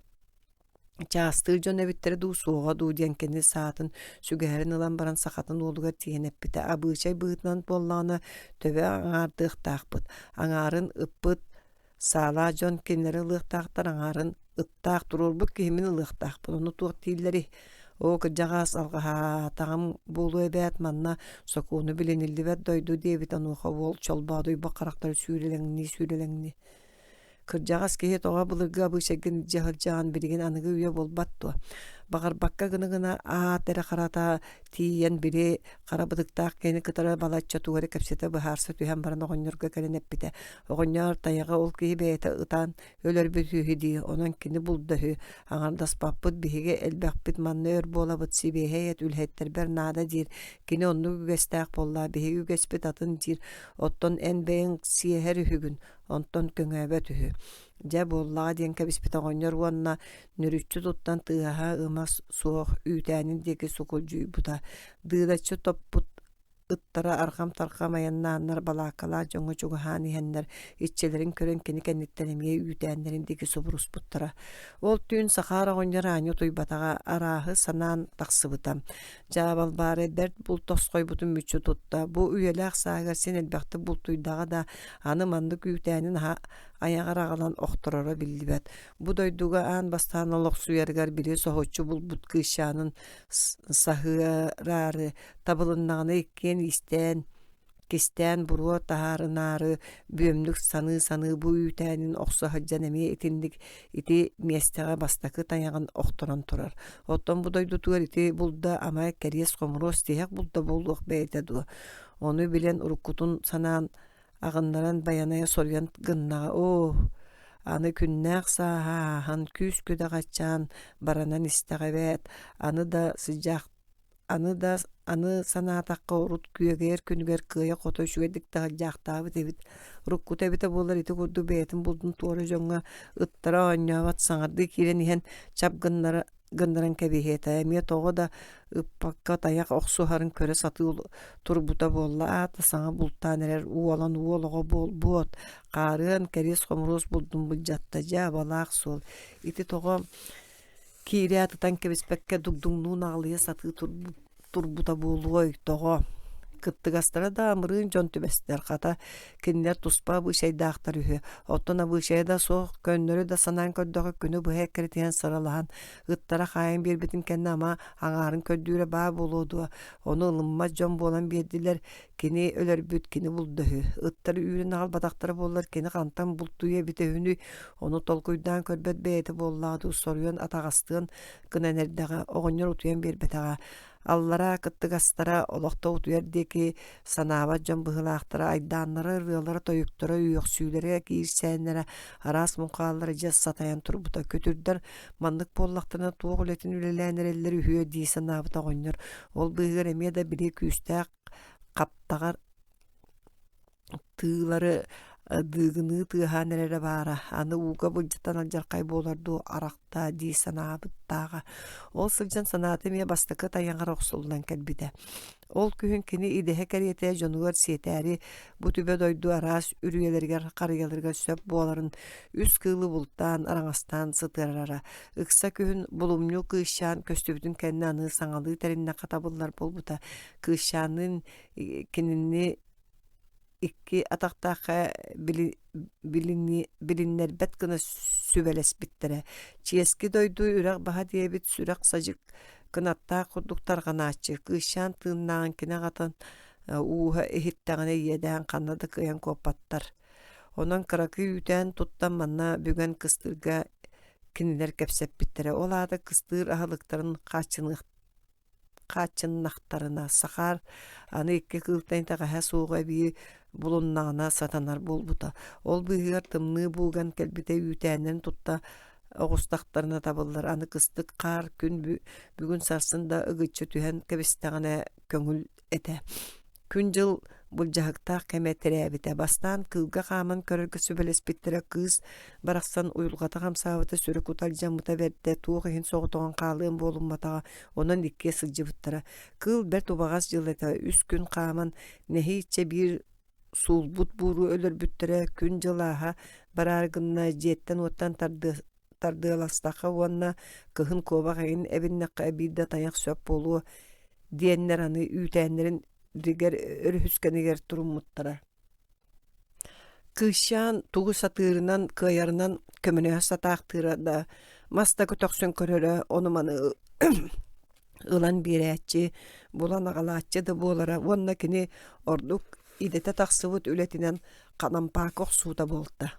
чаастыыр дьон эбиттэрэ дуу, суоҕа дуу диэн кини саатын сүгэһэрин ылан баран сахатын уолугар тиийэн эппитэ. Абыычай быһыытынан буоллаҕына, төбө аҥаардыахтаахпыт. Аҥаарын ыппыт Саалаах дьон кинилэри ылыахтаахтар аҥаарын ыттаах туруорбут киһимин ылыахтаахпын ону туох дииллэрий оо кырдьаҕаас алҕаһаатаҕым буолуо эбээт манна сокуону билиниллибэт дойду диэбит онуоха уол чолбоодуйбут харахтара сүүрэлэҥнии-сүүрэлэҥнии кырдьаҕас киһи тоҕо былыргы абыычайгын илдьэ сылдьаҕын билигин аныгы үйэ буолбат дуо баҕарбакка гына-гына аат эрэ харата тиийэн били хара бытыктаах киһини кытары балачча тугу эрэ кэпсэтэ быһаарса түһэн баран оҕонньорго кэлэн эппитэ Оҕонньоор тайаҕы ол киһи бэйэтэ ытаан өлөрбүт үһү дии, онон кини булда үһү, аҥардаспаппыт биһиги элбэхпит манна өр буолабыт сибиэһэй эт үлэһиттэрбэр наада диир, кини оннук үгэстээх буоллаа, биһиги үгэспит атын диир, оттон эн бэйэҥ сиэһэр үһүгүн, онтон көҥөөбөт үһү. Дьэ буоллаҕа диэн кэбиспит оҕонньор уонна нүрүччү туттан тыаһа ыма суох үүтээнин диэки сукулдьуйбута. Дыыраччы топпут Ыттара арҕам-тарҕам айаннааннар балааккалаах дьоҥҥо чугаһаан иһэннэр иччилэрин көрөн кини кэнниттэн эмиэ үүтээннэрин диэки субуруспуттара. Ол түүн Сахаар оҕонньор аанньа утуйбатаҕа, арааһы санаан тахсыбыта. Дьаабалбаары бэрт булт тосхойбутун мүччү тутта. Бу үйэлээх сааһыгар син элбэхтик бултуйдаҕа да, аны маннык үүтээнин айаҕар аҕалан охтороро биллибэт. Бу дойдуга аан бастаан олохсуйарыгар били соһуччу булбут кыысчаанын саһыараары табылыннаҕына иккиэн иистээн кистээн буруо таһаарынаары бүөмнүк саныы-саныы бу үүтээнин охсо сылдьан эмиэ итинник ити миэстэҕэ бастакы тайаҕын охторон турар. Оттон бу дойдутугар ити булда ама кэриэс-хомуруос тиһэх булда буолуох бэйэтэ дуо? Ону билэн уруккутун санаан аҕыннаран Байанайа соруйан гыннаҕа оо аны күннээх сааһа ааһан күүс-күдэх аччаан баранан истэҕэ эбээт аны да сыдьаах Аны да аны санаатахха урут күөгэйэр күнүгэр кыайа-хото үчүгэйдик таһырдьаахтаабыт эбит. Уруккута эбитэ буоллар ити курдук бэйэтин булдун туора дьоҥҥо ыттара оонньообот саҥардыы киирэн иһэн чап гыннара гыннаран кэбиһиэ этэ. Эмиэ тоҕо да ыппакка тайах охсуһарын көрө сатыы турбута буолла. Аата саҥа бултаан эрэр уолан уол оҕо буолбуот. Хаарыан кэриэс-хомуруос булдун былдьатта. Дьэ абалаах суол. Ити тоҕо Киирээт ытан кэбиспэккэ дугдуҥнуу наҕылыйа сатыы турбута буолуой, тоҕо? Кыттыгастара да амырыын дьон түбэстэр, хата, кинилэр туспа абыычайдаахтар үһү. Оттон абыычайа да суох, көннөрү да санаан көрдөххө күнү быһа эккирэтиһэн сыралаһан, ыттара хаайан биэрбитин кэннэ ама аҥаарын көрдүүрэ баа буолуо дуо? Ону ылыммат дьон буолан биэрдилэр, кини өлөрбүт, кини булда үһү. Ыттар үүрэн аҕалбатахтара буоллар, кини хантан бултуйа эбитэ үһүнүй? Ону толкуйдаан көрбөт бэйэтэ буоллаҕа дуу, соруйан атаҕастыан гынан эрдэҕэ, оҕонньор утуйан биэрбэтэҕэ. Аллараа кыттыгастара олох да утуйар диэки санаабат дьон быһыылаахтара, айдааннара, ырыалара-тойуктара, үөхсүүлэрэ, киирсээннэрэ, араас муҥхааллара дьэ сатайан турбута. Күтүрдэр маннык буоллахтарына туох үлэтин үлэлээн эрэллэр үһүө дии санаабыта оҕонньор. Ол быыһыгар эмиэ да били күүстээх хаптаҕар тыылары дыыгыныы тыаһаан эрэрэ баара, аны ууга былдьатан алдьархай буолар дуу, арахта дии санаабыттааҕа. Ол сылдьан санаата эмиэ бастакы тайаҕар охсуллан кэлбитэ. Ол күһүн кини идэһэ кэриэтэ дьонугар сиэтээри бу түбэ дойду араас үрүйэлэригэр, харыйаларыгар сөп буоларын үс кыылы бултаан, араҥастаан сытыарара. Ыкса күһүн булумньу кыысчаан көстүбүтүн кэннэ аны саҥалыы тэриннэххэ табыллар буолбута. Кыысчаанныын кинини икки атахтаахха билиннэрбэт гына сүбэлэспиттэрэ. Чиэски дойду үрэх баһа диэбит сүрэх-садьык кынаттаах курдук тарҕанааччы. Кыысчаан тыыннааҕын кини аҕатын ууһа иһиттэҕинэ иэдээн ханна да кыайан куоппаттар. Онон кыракый үүтээн туттан манна бүгэн кыстыырга кинилэр кэпсэппиттэрэ. Ол аата кыстыыр аһылыктарын хааччыныах хааччыннахтарына Сахаар аны икки кыылтан итэҕэһэ суоҕу эбии булуннаҕына сатанар буолбута. Ол быыһыгар тымныы бууган кэлбитэ үүтээннэрин тутта оҕустахтарына табыллар. Аны кыстык хаар күн бүгүн сарсын да ыгыччы түһэн кэбистэҕинэ көҥүл этэ. Күн-дьыл былдьаһыктаах кэмэ тирээбитэ. Бастаан кыылга хааман көрөргө сүбэлэспиттэрэ кыыс барахсан уйулҕата хамсаабыта сүрү кута алдьаммыта бэрдэ, туох иһин соҕотоҕун хаалыан буолумматаҕа, онон иккиэ сылдьыбыттара. Кыыл бэрт убаҕас дьыл этэ, үс күн хааман нэһииччэ биир суулбут бууру өлөрбүттэрэ, күн-дьыл ааһа бараары гынна, дьиэттэн-уоттан тардыаластахха уонна кыһын куобах эҥин эбиннэххэ биир да тайах сөп буолуо диэннэр аны үүтээннэрин дигэр өрүһүскэнигэр туруммуттара. Кыысчаан тугу сатыырынан, кыайарынан көмөлөһө сатаахтыыра да, мас да көтөхсөн көрөрө, ону-маны ылан биэрээччи, булан аҕалааччы да буолара уонна кини ордук идэтэ тахсыбыт үлэтинэн ханампаакы охсуута буолта.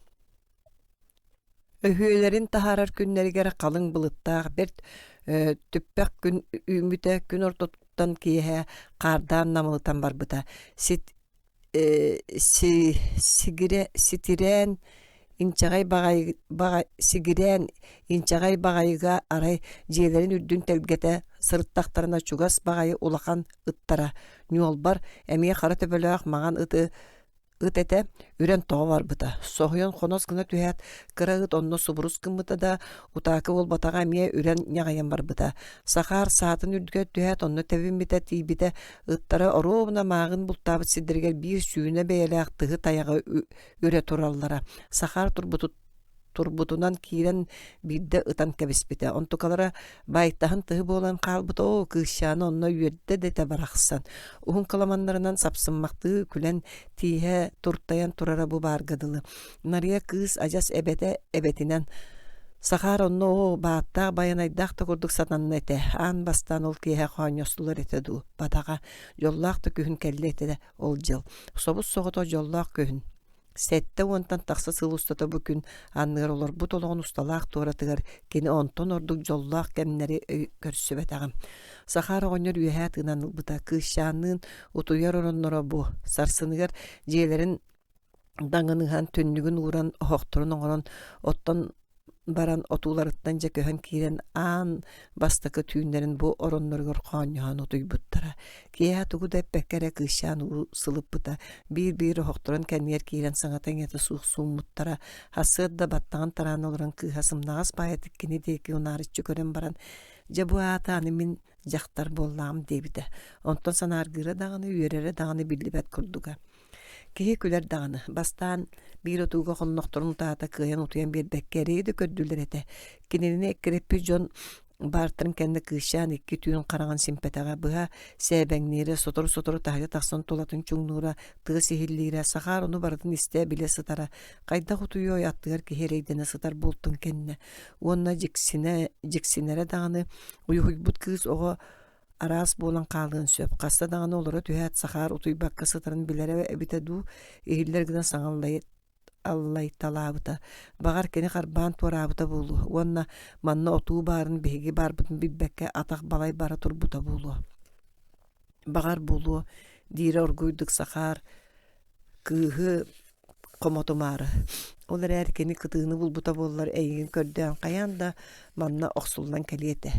Өһүөлэрин таһаарар күннэригэр халыҥ былыттаах бэрт түппэх күн үүммүтэ, күн ортотуттан киэһэ хаардаан намылытан барбыта. Сит сигирэ ситирээн инчэҕэй баҕайы сигирээн инчэҕэй баҕайыга арай дьиэлэрин үрдүн тэлгэтэ сырыттахтарына чугас баҕайы улахан ыттара ньуолбар эмиэ хара төбөлөөх маҥан ыты Ыт этэ үрэн тоҕо барбыта, соһуйан хонос гына түһээт, кыра ыт онно субурус гыммыта да, утаакы буолбатаҕа эмиэ үрэн ньаҕыйан барбыта. Сахаар саатын үрдүгэр түһээт онно тэбиммитэ, тиийбитэ, ыттара оруобуна мааҕын бултаабыт сирдэригэр биир сүүнэ бэйэлээх тыһы тайаҕы үрэ тураллара. Сахаар турбутут турбутунан киирэн биирдэ ытан кэбиспитэ. Онтукалара байтаһын тыһы буолан хаалбыта оо, кыысчаана онно үөрдэ да этэ барахсан. Уһун кыламаннарынан сапсыммахтыы күлэн тииһэ туртайан турара бу баарга дылы. Нарыйа кыыс адьас эбэтэ эбэтинэн Сахаар онно оо, бааттаах байанайдаах да курдук сатанна этэ. Аан бастаан ол киэһэ хоонньостулар этэ дуу, батаҕа. Дьоллоох да күһүн кэллэ этэ ол дьыл. Собус-соҕотох дьоллоох күһүн. Сэттэ уонтан тахса сыл устата бу күн анныгар олорбут олоҕун усталаах туоратыгар кини онтон ордук дьоллоох кэмнэри көрсүбэтэҕим. Сахаар оҕонньор үөһээ тыынан ылбыта, кыысчаанныын утуйар оронноро бу. Сарсыныгар дьиэлэрин даҥыныһан, түннүгүн ууран, оһохторун оҥорон, оттон баран отууларыттан дьэ көһөн киирэн аан бастакы түүннэрин бу оронноругар хоонньоһон утуйбуттара. Киэһэ тугу да эппэккэ эрэ кыысчаан уу сылыппыта, биир-биир оһохторун кэннигэр киирэн саҥата-иҥэтэ суох сууммуттара. Сарсыарда баттаҕын тараана олорон кыыһа сымнаҕас баайытык кини диэки унаарыччы көрөн баран, «Дьэ бу аата аны мин дьахтар буоллаҕым» диэбитэ. Онтон санааргыыра даҕаны, үөрэрэ даҕаны биллибэт курдуга. Киһи күлэр даҕаны, бастаан биир отууга хоннохторун утаата кыайан утуйан биэрбэккэ эрэйи да көрдүлэр этэ. Кинини эккирэппит дьон баартарын кэннэ кыысчаан икки түүн хараҥан симпэтэҕэ, быһа сээбэҥниирэ, сотору-сотору таһырдьа тахсан тулатын чуҥнуура, тыас иһиллиирэ, Сахаар ону барытын истэ, билэ сытара. Хайдах утуйуой аттыгар киһи эрэйдэнэ сытар буолтун кэннэ. Уонна дьиксинэ, дьиксинэрэ даҕаны уйуһуйбут кыыс оҕо араас буолан хаалыан сөп. Хаста даҕаны олоро түһээт, Сахаар утуйбакка сытарын билэрэ эбитэ дуу, иһиллэр гына саҥа аллайталаабыта. Баҕар, кини харбаан туораабыта буолуо уонна манна отуу баарын биһиги баарбытын билбэккэ атах балай бара турбута буолуо. Баҕар буолуо, диирэ оргууйдук Сахаар кыыһы хомотумаары. Ол эрээри кини кытыыны булбута буоллар эйигин көрдөөн хайаан да манна охсуллан кэлиэ этэ.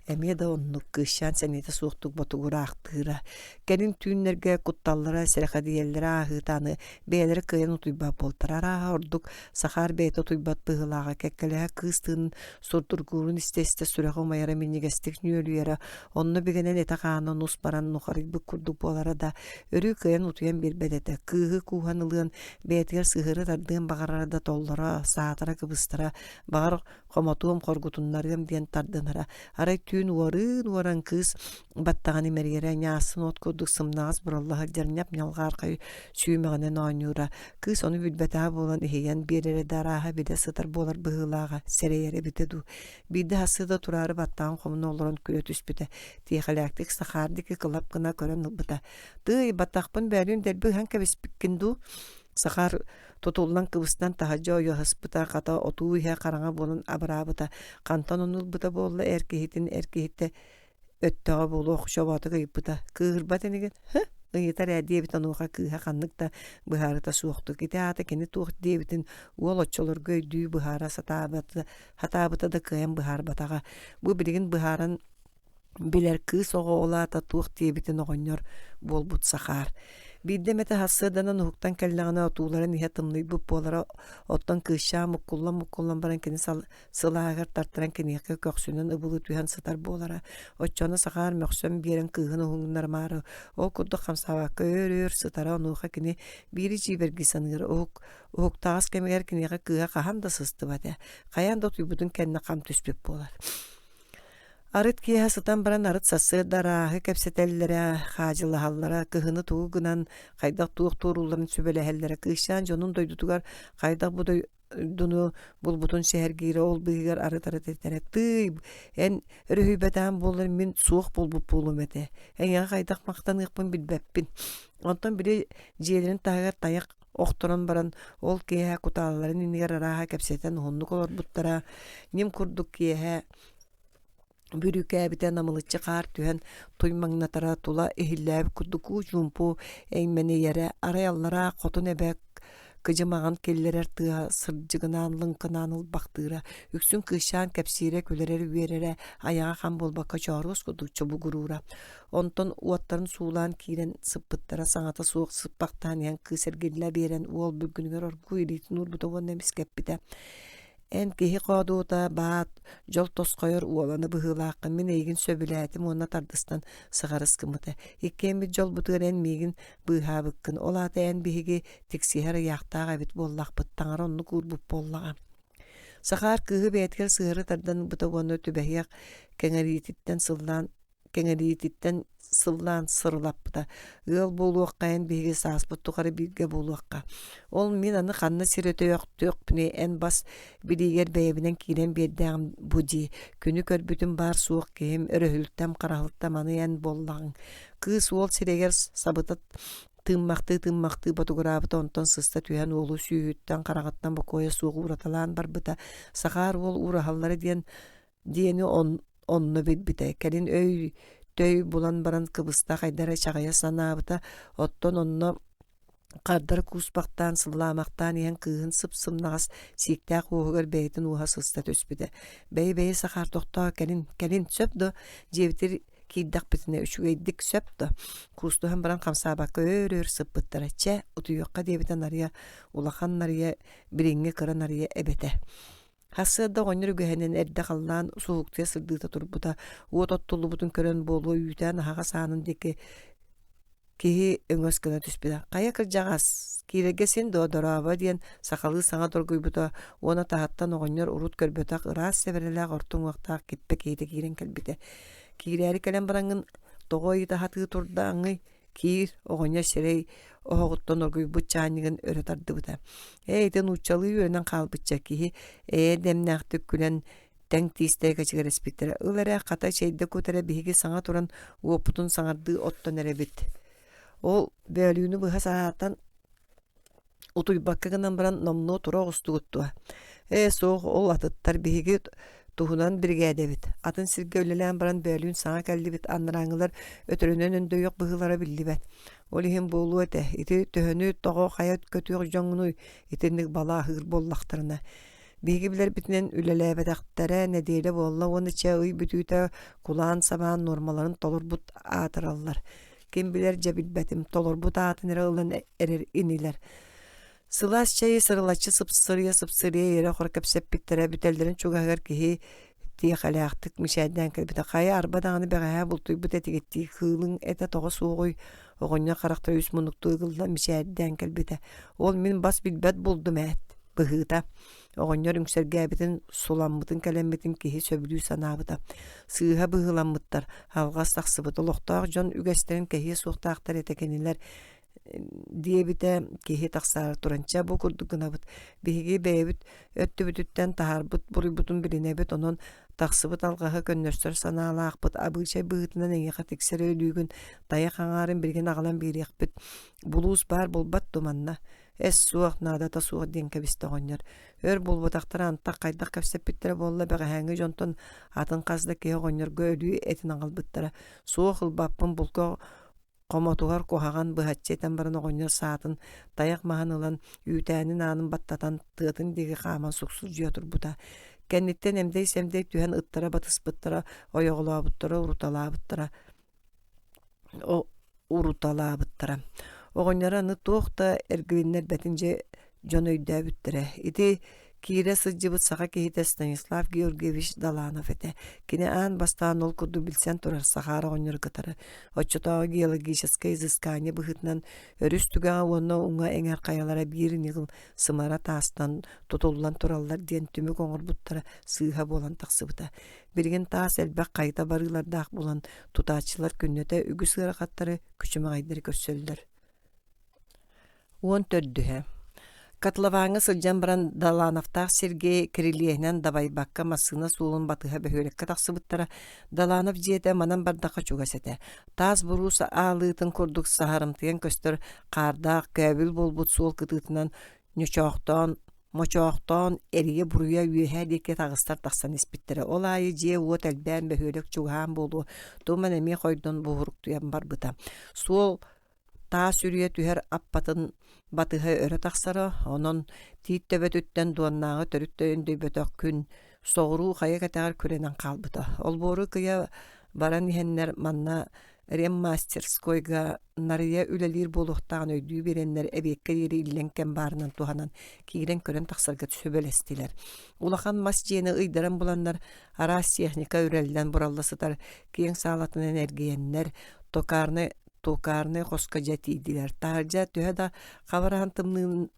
Эмиэ да оннук кыысчаан сэниэтэ суохтук ботугураахтыыра. Кэлин түүннэргэ кутталлара, сэрэхэдийэллэрэ ааһыыта аны бэйэлэрэ кыайан утуйбат буолтара. Арааһа ордук Сахаар бэйэтэ утуйбат быһыылааҕа кэккэлэһэ кыыс тыынын сурдургуурун истэ-истэ сүрэҕэ умайара минньигэстик нүөлүйэрэ, онно бигэнэн этэ-хаана нус баран нухарыйбыт курдук буолара да, өрүү кыайан утуйан биэрбэт этэ. Кыыһы кууһан ылыан, бэйэтигэр сыһыары тардыан баҕарара да толлоро, саатара, кыбыстара, баҕар хомотуом, хоргутуннарыам диэн тардынара. Арай түүн уорыын-уоран кыыс баттаҕын имэрийэрэ, ньаассын от курдук сымнаҕас буралла сылдьар ньап-ньалҕаархай сүүмэҕинэн оонньуура. Кыыс ону билбэтэҕэ буолан иһийэн биэрэрэ да арааһа билэ сытар буолар быһыылааҕа, сэрэйэрэ эбитэ дуу. Биирдэ сарсыарда тураары баттаҕын хомуна олорон күлэ түспүтэ. Тиэхэлээхтик Сахаардики кылап гына көрөн ылбыта. «Тыый, баттахпын бөөлүүн дэлби ыһан кэбиспиккин дуу?» Сахаар тутуллан кыбыстан таһырдьа ойоһуспута, хата отуу иһэ хараҥа буолан абыраабыта. Хантан ону ылбыта буолла эр киһитин эр киһитэ өттөҕө буолуох чоботук ыйыппыта. Кыыһырбат инигин? Һы, ыйытар ээ диэбит онуоха кыыһа ханнык да быһаарыта суохтук. Ити аата кини туох диэбитин уол оччолорго өйдүү быһаара сатаабата, сатаабыта да кыайан быһаарбатаҕа. Бу билигин быһааран билэр кыыс оҕо ол аата туох диэбитин оҕонньор буолбут Сахаар. Биирдэ эмэтэ сарсыарданан уһуктан кэллэҕинэ отууларын иһэ тымныйбыт буолара, оттон кыысчаан муккуллан-муккуллан баран кини сылааһыгар тартаран киниэхэ көхсүнэн ыбылы түһэн сытар буолара. Оччону Сахаар мөхсөн биэрэн кыыһын уһугуннарымаары ол курдук хамсаабакка өөр-өөр сытара, онуоха кини биири дьиибэргии саныыра, уһук уһуктаҕас кэмигэр киниэхэ кыыһа хаһан да сыстыбат ээ, хайаан да утуйбутун кэннэ хам түспүт буолар. Арыт киэһэ сытан баран арыт сарсыарда арааһы кэпсэтэллэрэ, хаадьылаһаллара, кыһыны тугу гынан, хайдах туох туоруулларын сүбэлэһэллэрэ, кыысчаан дьонун дойдутугар хайдах бу дойдуну булбутун сэһэргиирэ, ол быыһыгар арыт-арыт этэрэ: «Тыый, эн өрүһүйбэтэҕин буоллар мин суох буолбут буолуом этэ, эйиэхэ хайдах махтаныахпын билбэппин». Онтон били дьиэлэрин таһыгар тайах охторон баран ол киэһэ кутаалаларын иннигэр арааһа кэпсэтэн уһуннук олорбуттара ньим курдук киэһэ бүрүүкээбитэ намылыччы хаар түһэн туймаҥнатара тула иһиллээбит курдук уу чуумпу эймэнийэрэ арай аллараа хотун эбэ кыдьымаҕын киллэрэр тыаһа сырдьыгынаан лыҥкынаан ылбахтыыра үксүн кыысчаан кэпсиирэ күлэрэр үөрэрэ айаҕа хам буолбакка чооруос курдук чобугуруура Онтон уоттарын суулаан киирэн сыппыттара саҥата суох сыппахтаан иһэн кыыс эргиллэ биэрэн уол бүлгүнүгэр оргууй илиитин уурбута уонна эмискэппитэ: «Эн киһи хоодуота баат, дьол тосхойор уоланы быһыылааххын, мин эйигин сөбүлээтим уонна тардыстан сыҕарыс гыммыта. Иккиэммит дьолбутугар эн миигин быыһаабыккын, ол аата эн биһиги тиксиһэр ыйаахтаах эбит буоллахпыт, таҥара оннук уурбут буоллаҕа». Сахаар кыыһы бэйэтигэр сыһыары тардан ылбыта уонна түбэһиэх кэҥэриититтэн сыллаан кэҥэриититтэн сыллаан сырылаппыта. Ыал буолуохха эн биһиги сааспыт тухары бииргэ буолуохха. Ол мин аны ханна сир өтөйөхтүөхпүнүй эн бас билиигэр бэйэбинэн киирэн биэрдээҕим бу дии. Күнү көрбүтүм баар суох киһим, өрөһүлтэм, харахылтам аны эн буоллаҕыҥ. Кыыс уол сирэйигэр сабыта тыыммахтыы-тыыммахтыы ботугураабыта онтон сыста түһэн уолу сүүһүттэн хараҕыттан бокуойа суох уураталаан барбыта. Сахаар уол уураһаллара диэн диэни онно билбитэ. Кэлин өй-төй булан баран кыбыста хайдара чаҕыйа санаабыта. Оттон онно хардары кууспахтаан, сыллаамахтаан иһэн кыыһын сып-сымнаҕас сииктээх уоһугар бэйэтин уоһа сыста түспүтэ. Бэйи-бэйи Сахаар тохтоо, кэлин, кэлин, сөп дуо? Дьиэбитигэр киирдэхпитинэ үчүгэйдик сөп дуо? Куустуһан баран хамсаабакка өөр-өөр сыппыттара. Чэ, утуйуохха диэбитэ Нарыйа, улахан Нарыйа, билиҥҥи кыра Нарыйа эбэтэ. Сарсыарда оҕонньор үгэһинэн эрдэ халлаан суһуктуйа сырдыыта турбута, уот оттуллубутун көрөн буолуо үүтээн аһаҕас аанын диэки киһи өҥөс гына түспүтэ. «Хайа кырдьаҕас, киирэргэ син дуо, дорообо» диэн сахалыы саҥа доргуйбута уонна таһыттан оҕонньор урут көрбөтөх ыраас сэбэрэлээх орто уҥуохтаах киппэ киһитэ киирэн кэлбитэ. «Киирээри кэлэн бараҥҥын тоҕо ыйыта сатыы турдаҥый?» Киир, оҕонньор сирэй оһоҕуттан оргуйбут чаанньыгын өрө тардыбыта. Ээ, ити нууччалыы үөрэнэн хаалбычча киһи ээ дэмнээхтик күлэн тэҥ тиистэри кэчигирэспиттэрэ. Ыл эрэ, хата чэйдэ кут эрэ биһиги саҥа туран уоппутун саҥардыы оттон эрэбит. Ол бөөлүүнү быһа саатан Утуйбакка гынан баран номнуо тура оҕустугут дуо? Ээ, суох, ол атыттар биһиги Туһунан биригээдэбит. Атын сиргэ үлэлээн баран бөөлүүн саҥа кэллибит, анарааҥҥылар өтөрүнэн өндөйүөх быһыылара биллибэт. Ол иһин буолуо этэ, ити төһөнү тоҕо хайа көтүөх дьоҥҥунуй итинник балааһыыр буоллахтарына. Биһиги билэрбитинэн үлэлээбэтэхтэрэ нэдиэлэ буолла уонна чэ ый бүтүүтэ кулаан сабаан нуормаларын толорбут аатыраллар. Ким билэр дьэ билбэтим, толорбут аатын эрэ ылан эрэр инилэр. Сылаас чэйи сырылаччы сыпсырыйа-сыпсырыйа ирэ-хоро кэпсэппиттэрэ бүтэллэрин чугаһыгар киһи тиэхэлээхтик мичээрдээн кэлбитэ. Хайа арба даҕаны бэҕэһээ бултуйбут этигиттии кыылыҥ этэ тоҕо суоҕуй? Оҕонньор харахтара үс муннуктуу ыгыллан мичээрдээн кэлбитэ. Ол мин бас билбэт булдум ээт, быһыыта. Оҕонньор үҥсэргээбитин, суламмытын кэлэммитин киһи сөбүлүү санаабыта. Сыыһа быһыыламмыттар, алҕас тахсыбыт олохтоох дьон үгэстэрин кэһиэ суохтаахтар этэ кинилэр диэбитэ киһи тахсаары туран чэ бу курдук гынабыт биһиги бэйэбит өттүбүтүттэн таһаарбыт буруйбутун билинэбит онон тахсыбыт алҕаһы көннөрсөр санаалаахпыт абыычай быһыытынан эйиэхэ тиксэр өлүүгүн тайах аҥаарын билигин аҕалан биэриэхпит булуус баар буолбат дуо манна эс суох наадата суох диэн кэбистэ оҕонньор өр буолбатахтара антах хайдах кэпсэппиттэрэ буолла бэҕэһээҥҥи дьонтон атын хас да киһи оҕонньорго өлүү этин аҕалбыттара суох ылбаппын булка Хомотугар куһаҕан быһаччы этэн баран оҕонньор саатын тайах маһын ылан үүтээнин аанын баттатан тыатын диэки хааман суксулдьуйа турбута. Кэнниттэн эмдэй-сэмдэй түһэн ыттара батыспыттара, ойоҕолообуттара, уруталаабыттара. Уруталаабыттара. Оҕонньоро аны туох да эргилиннэрбэтин дьэ дьон өйдөөбүттэрэ. Ити киирэ сылдьыбыт саха киһитэ Станислав Георгиевич Даланов этэ. Кини аан бастаан ол курдук билсэн турар Сахаар оҕонньору кытары. Оччотооҕу геологическай изыскание быһыытынан өрүс түгэҕэ уонна уҥа эҥэр хайалара биир ньыгыл сымара таастан тутуллан тураллар диэн түмүк оҥорбуттара сыыһа буолан тахсыбыта. Билигин таас элбэх хайыта барыылардаах буолан тутааччылар күннэтэ үгүс ыарахаттары, күчүмэҕэйдэри көрсөллөр. Уон төрдүһэ Котловаҥҥа сылдьан баран Далановтаах Сергей кирилиэһинэн дабайбакка массыына суолун батыһа бөһүөлэккэ тахсыбыттара. Даланов дьиэтэ манан бардахха чугас этэ. Таас буруус аалыытын курдук саһарымтыйан көстөр хаардаах көөбүл буолбут суол кытыытынан ньочоохтоон мочоохтоон эрийэ-буруйа үөһээ диэки таҕыстар тахсан испиттэрэ. Ол аайы дьиэ-уот элбээн бөһүөлэк чугаһаан буолуо, туман эмиэ хойдон буһуруктуйан барбыта. Суол Таас үрүйэ түһэр аппатын батыһа өрө тахсара, онон тиит төбөтүттэн дуоннааҕы төрүт да өндөйбөтөх күн соҕуруу хайа кэтэҕэр күрэнэн хаалбыта. Олбуору кыйа баран иһэннэр манна реммастерскойга Нарыйа үлэлиир буолуохтааҕын өйдүү биэрэннэр эбиэккэ диэри иллэҥ кэм баарынан туһанан киирэн көрөн тахсарга сөбүлэстилэр. Улахан мас дьиэни ыйдаран буланнар араас техника үрэллэн буралла сытар киэҥ саалатынан эргийэннэр токарнай Токарнай хоско дьэ тиийдилэр. Таһырдьа төһө да хабараан тымныын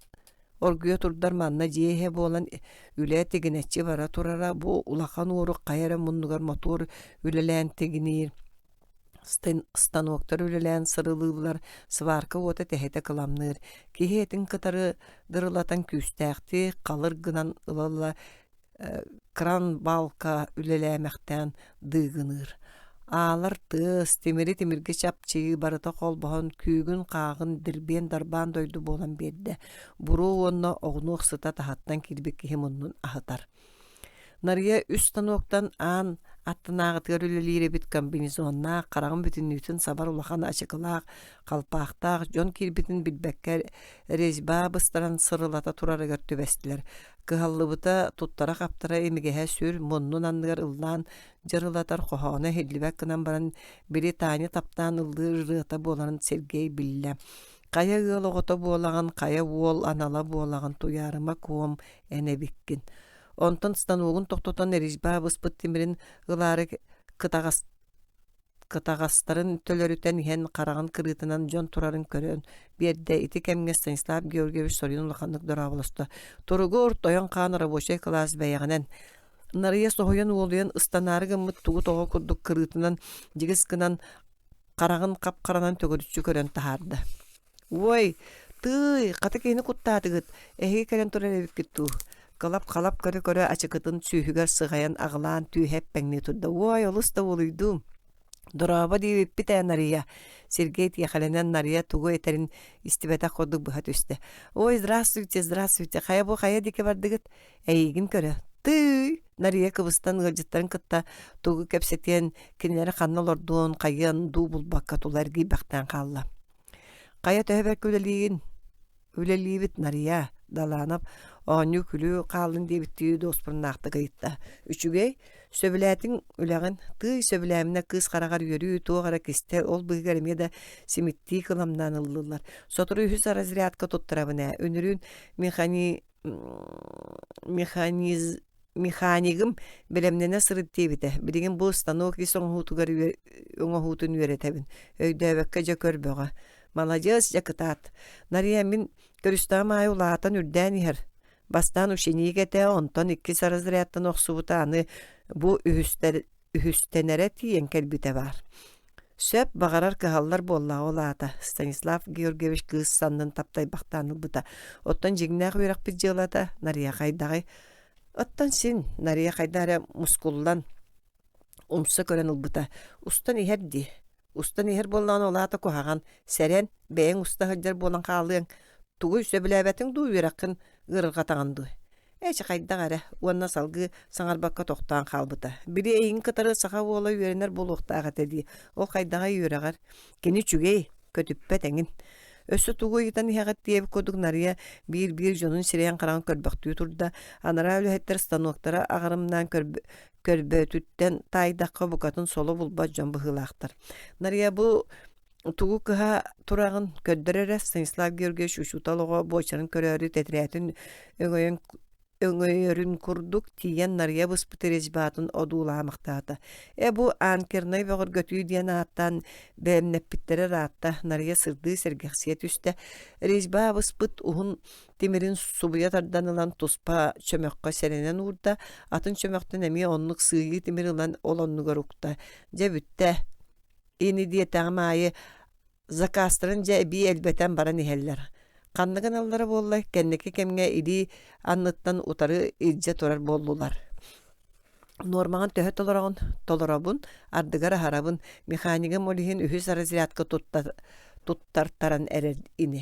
оргуйа турдар манна дьиэ иһэ буолан үлэ тигинэччи бара турара бу улахан уорук хайа эрэ муннугар мотуор үлэлээн тигиниир станоктар үлэлээн сырылыыллар сварка уота тэһитэ кыламныыр киһи этин кытары дырылатан күүстээхтик халыр гынан ыла-ыла кран-балка үлэлээмэхтээн дыыгыныыр. Аалар тыас, тимири тимиргэ чапчыйыы барыта холбоһон күүгүн-хааҕын дирбиэн-дарбаан дойду буолан биэрдэ. Буруо уонна оҕунуох сыта таһыттан киирбит киһи муннун аһытар. Нарыйа үс станоктан аан аттынааҕытыгар үлэлиир эбит комбинезоннаах, хараҕын бүтүннүүтүн сабар улахан ачыкылаах, халпаахтаах дьон киирбитин билбэккэ резьба быстаран сырылата турарыгар түбэстилэр. Кыһаллыбыта, туттара-хаптара имигэһэ сүр, муннун анныгар ыллаан дьырылатар хоһооно иһиллибэт гынан баран, били Таня таптаан ыллыыр ырыата буоларын Сергей биллэ. Хайа ыал оҕото буолаҕын, хайа уол анала буолаҕын, Туйаарыма Куом эн эбиккин. Онтон станогун тохтотон резьба быспыт тимирин ылаары кытаҕас кытаҕастарын төлөрүтэн иһэн хараҕын кырыытынан дьон турарын көрөн биэрдэ. Ити кэмҥэ Станислав Георгиевич соруйан улаханнык дорооболосто. Туругур, тойон хаан рабочай кылаас бэйэҕинэн. Нарыйа соһуйан уолуйан ыстанаары гыммыт тугу тоҕо курдук кырыытынан дьигис гынан хараҕын хап-харанан төгүрүччү көрөн таһаарда. Уой, тыый, хата киһини куттаатыгыт, эһиги кэлэн турар эбиккит дуу? Кылап-халап көрө-көрө ачыкытын сүүһүгэр сыҕайан аҕылаан түөһэ эппэҥнии турда. Уой, олус да уолуйдуум. Дорообо диэбиппит ээ, Нарыйа. Сергей тиэхэлэнэн Нарыйа тугу этэрин истибэтэх курдук быһа түстэ. Ой, здравствуйте, здравствуйте, хайа бу хайа диэки бардыгыт? Эйигин көрө. Тыый! Нарыйа кыбыстан ыалдьыттарын кытта тугу кэпсэтиэн, кинилэри ханна олордуон, хайыан дуу булбакка тула эргийбэхтээн хаалла. Хайа төһө бэркэ үлэлиигин? Үлэлиибит, Нарыйа, Далаанап оонньуу-күлүү хааллын диэбиттии дуоспуруннаахтык ыйытта. Үчүгэй, сөбүлээтиҥ үлэҕин? Тыый, сөбүлээминэ кыыс хараҕар үөрүү, туох эрэ кистэл, ол быыһыгар эмиэ да симиттии кыламнаан ыллылар. Сотору үһүс разрядка туттарабын ээ, үнүрүүн механи механиз механигым бэлэмнэнэ сырыт диэбитэ. Билигин бу станок ис оҥоһуутугар оҥоһуутун үөрэтэбин. Өйдөөбөккө дьэ көрбөҕө. Маладьыас дьэ кытаат. Нарыйа мин көрүстэҕим аайы улаатан үрдээн иһэр. Бастаан ученик этэ, онтон иккис разрядтан охсубута аны бу үһүстэр үһүстэнэрэ тиийэн кэлбитэ баар. Сөп баҕарар кыһаллар буоллаҕа ол аата, Станислав Георгиевич кыыс саннын таптайбахтаан ылбыта. Оттон дьиҥнээх үөрэхпит дьыалата Нарыйа хайдаҕый? Оттон син Нарыйа хайдах эрэ мускуллан умса көрөн ылбыта. Устан иһэр дии. Устан иһэр буоллаҕына ол аата куһаҕан. Сэрэн, бэйэҥ уста сылдьар буолан хаалыаҥ. Тугуй сөбүлээбэтиҥ дуу үөрэххин ыарырҕатаҕын дуу? Эчи хайдах эрэ уонна салгыы саҥарбакка тохтоон хаалбыта. Били эйигин кытары саха уола үөрэнэр буолуохтаах этэ дии. Ол хайдаҕай үөрэҕэр? Кини үчүгэй, көтүппэт эҥин. Өссө тугу ыйытан иһэҕит диэбит курдук Нарыйа биир-биир дьонун сирэйин-хараҕын көрбөхтүү турда. Анараа үлэһиттэр станоктара аҕырымнаан көрбөтүттэн таайдахха букатын соло булбат дьон быһыылаахтар. Нарыйа бу тугу кыһа тураҕын көрдөр эрэ Станислав Георгиевич учуутал оҕо буочарын көрөөрү тэтэрээтин өҥөйөн өҥөйөрүн курдук тиийэн Нарыйа быспыт резьбатын одуулаамахтаата. Э бу анкернай бөҕөргөтүү диэн ааттаан бэлэмнэппиттэрэ ыраатта. Нарыйа сырдыы сэргэхсийэ түстэ. Резьба быспыт уһун тимирин субуйа тардан ылан туспа чөмөххө сэрэнэн уурда. Атын чөмөхтөн эмиэ оннук сыыйыы тимир ылан ол оннугар укта. Дьэ бүттэ. Ини диэтэҕим аайы заказтарын дьэ эбии элбэтэн баран иһэллэр. Ханна гыналлара буолла, кэнники кэмҥэ илии анныттан утары илдьэ турар буоллулар. Нуормаҕын төһө толороҕун? Толоробун, ардыгар аһарабын. Механигым ол иһин үһүс разрядка туттартаран эрэр ини.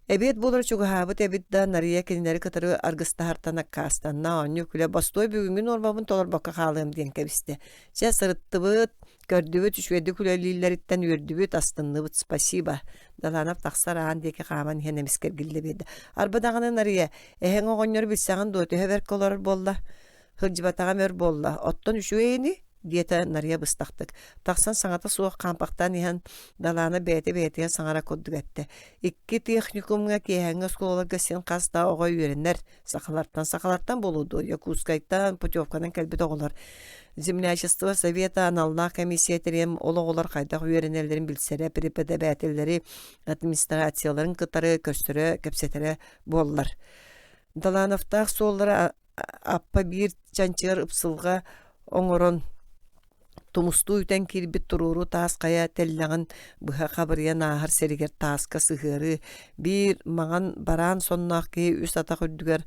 Эбиэт буолара чугаһаабыт эбит да, Нарыйа кинилэри кытары аргыстаһартан аккаастанна, оонньуу-күлэ бостуой бүгүҥҥү нуормабын толорбокко хаалыам диэн кэбистэ. Чэ, сырыттыбыт, көрдүбүт, үчүгэйдик үлэлииллэриттэн үөрдүбүт, астынныбыт, спасибо. Даланов тахсар аан диэки хааман иһэн эмискэ эргиллэ биэрдэ. Арба даҕаны Нарыйа, эһэҥ оҕонньору билсэҕин дуо, төһө бэркэ олорор буолла? Сылдьыбатаҕым өр буолла, оттон үчүгэй ини, диэтэ Нарыйа быстахтык. Тахсан саҥата суох хаампахтаан иһэн, Далаана бэйэтэ-бэйэтигэр саҥара курдук эттэ. Икки техникумҥа киэһээҥҥи оскуолаларга син хас да оҕо үөрэнэр. Сахалартан сахалартан буолуо дуо, Якутскайтан, путевканан кэлбит оҕолор. Землячество совета аналлаах комиссия тэрийэн ол оҕолор хайдах үөрэнэллэрин билсэрэ, преподавателлэри, администрацияларын кытары көрсөрө, кэпсэтэрэ буоллар. Далановтаах суоллара Аппа биир чанчыгар ыпсылҕа оҥорон тумустуу үтэн киирбит туруору таас хайа тэллэҕин быһа хабырыйан ааһар сиригэр тааска сыһыарыы, биир маҥан бараан сонноох киһи үс атах үрдүгэр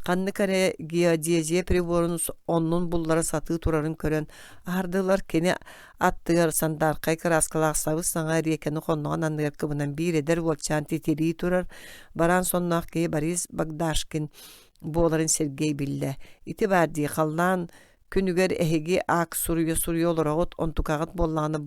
ханнык эрэ геодезия приборун оннун буллара сатыы турарын көрөн аһардылар. Кини аттыгар сандаархай кырааскалаах сабыс-саҥа эриэкэни хонноҕун анныгар кыбынан биир эдэр уолчаан титирии турар. Бараан сонноох киһи Борис Богдашкин буоларын Сергей биллэ. Ити баар дии, халлаан күнүгэр эһиги аак суруйа-суруйа олороҕут, онтукаҕыт буоллаҕына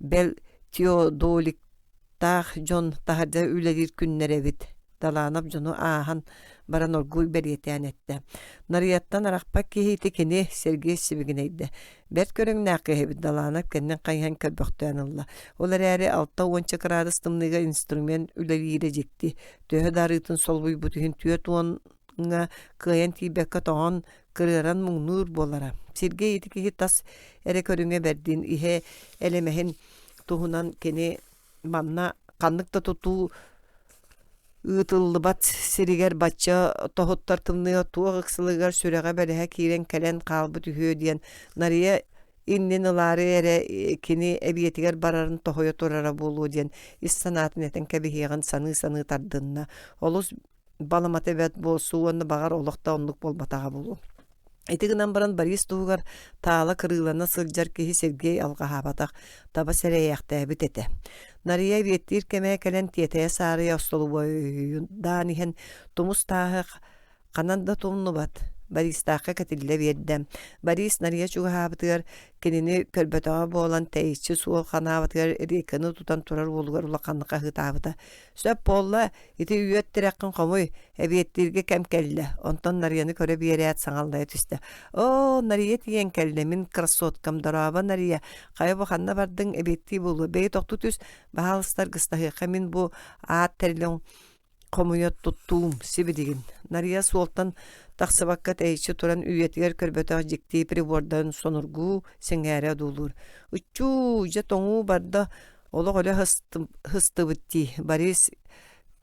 бэл теодоликтаах дьон таһырдьа үлэлиир күннэрэ эбит. Талаанап дьону ааһан баран оргууй бэлиэтээн эттэ. Нарыйаттан арахпат киһи ити кини, Сергей сибигинэйдэ. Бэрт көрүҥнээх киһибит Далаанап кэннин хайыһан көрбөхтөөн ылла. Ол эрээри алта уонча кыраадыс тымныыга инструмент үлэлиирэ дьикти. Төһө да арыытын солбуйбут иһин 40-ҥа кыайан тиийбэккэ тоҥон, кырыаран муҥнуур буолара. Сергей ити киһи тас эрэ көрүҥэ бэрдин, иһэ элэмэһин туһунан кини манна ханнык да тутуу ыытыллыбат сиригэр бачча тоһуттар тымныыга туох ыксалыгар сүрэҕэ-бэлэһэ киирэн кэлэн хаалбыт үһүө диэн Нарыйа иннин ылаары эрэ кини эбиэтигэр барарын тоһуйа турара буолуо диэн ис санаатын этэн кэбиһиэҕин саныы-саныы тардынна. Олус баламата эбэт буолсу уонна баҕар олох да оннук буолбатаҕа буолуо. Ити гынан баран Борис туһугар таала кырыылана сылдьар киһи Сергей алҕаһаабатах, таба сэрэйээхтээбит этэ. Нарыйа эбиэттиир кэмэ кэлэн тиэтэйэ саарыйа остолобуойдаан иһэн тумус тааһы ханан да тумнубат. Бористаахха кэтиллэ биэрдэ. Борис Нарыйа чугаһаабытыгар кинини көрбөтөҕө буолан тэйиччи суол ханаабытыгар реканы тутан турар уолугар улаханнык хаһыытаабыта. «Сөп буолла, ити үөт тирэххин хомуй, эбиэттииргэ кэм кэллэ». Онтон Нарыйаны көрө биэрээт саҥаллайа түстэ. «Оо, Нарыйа тиийэн кэллэ, мин красоткам, дорообо, Нарыйа, хайа бу ханна бардыҥ, эбиэттии буолуо, бэйи тохтуу түс, баһаалыстар гыстаһыахха мин бу аат тэрилин хомуйа туттуум сибилигин Нарыйа суолтан тахсыбакка тэйиччи туран үйэтигэр көрбөтөх дьикти прибордарын сонургуу сэҥээрэ одуулуур ыччуу дьэ тоҥуу барда олох өлө сыстыбыт дии Борис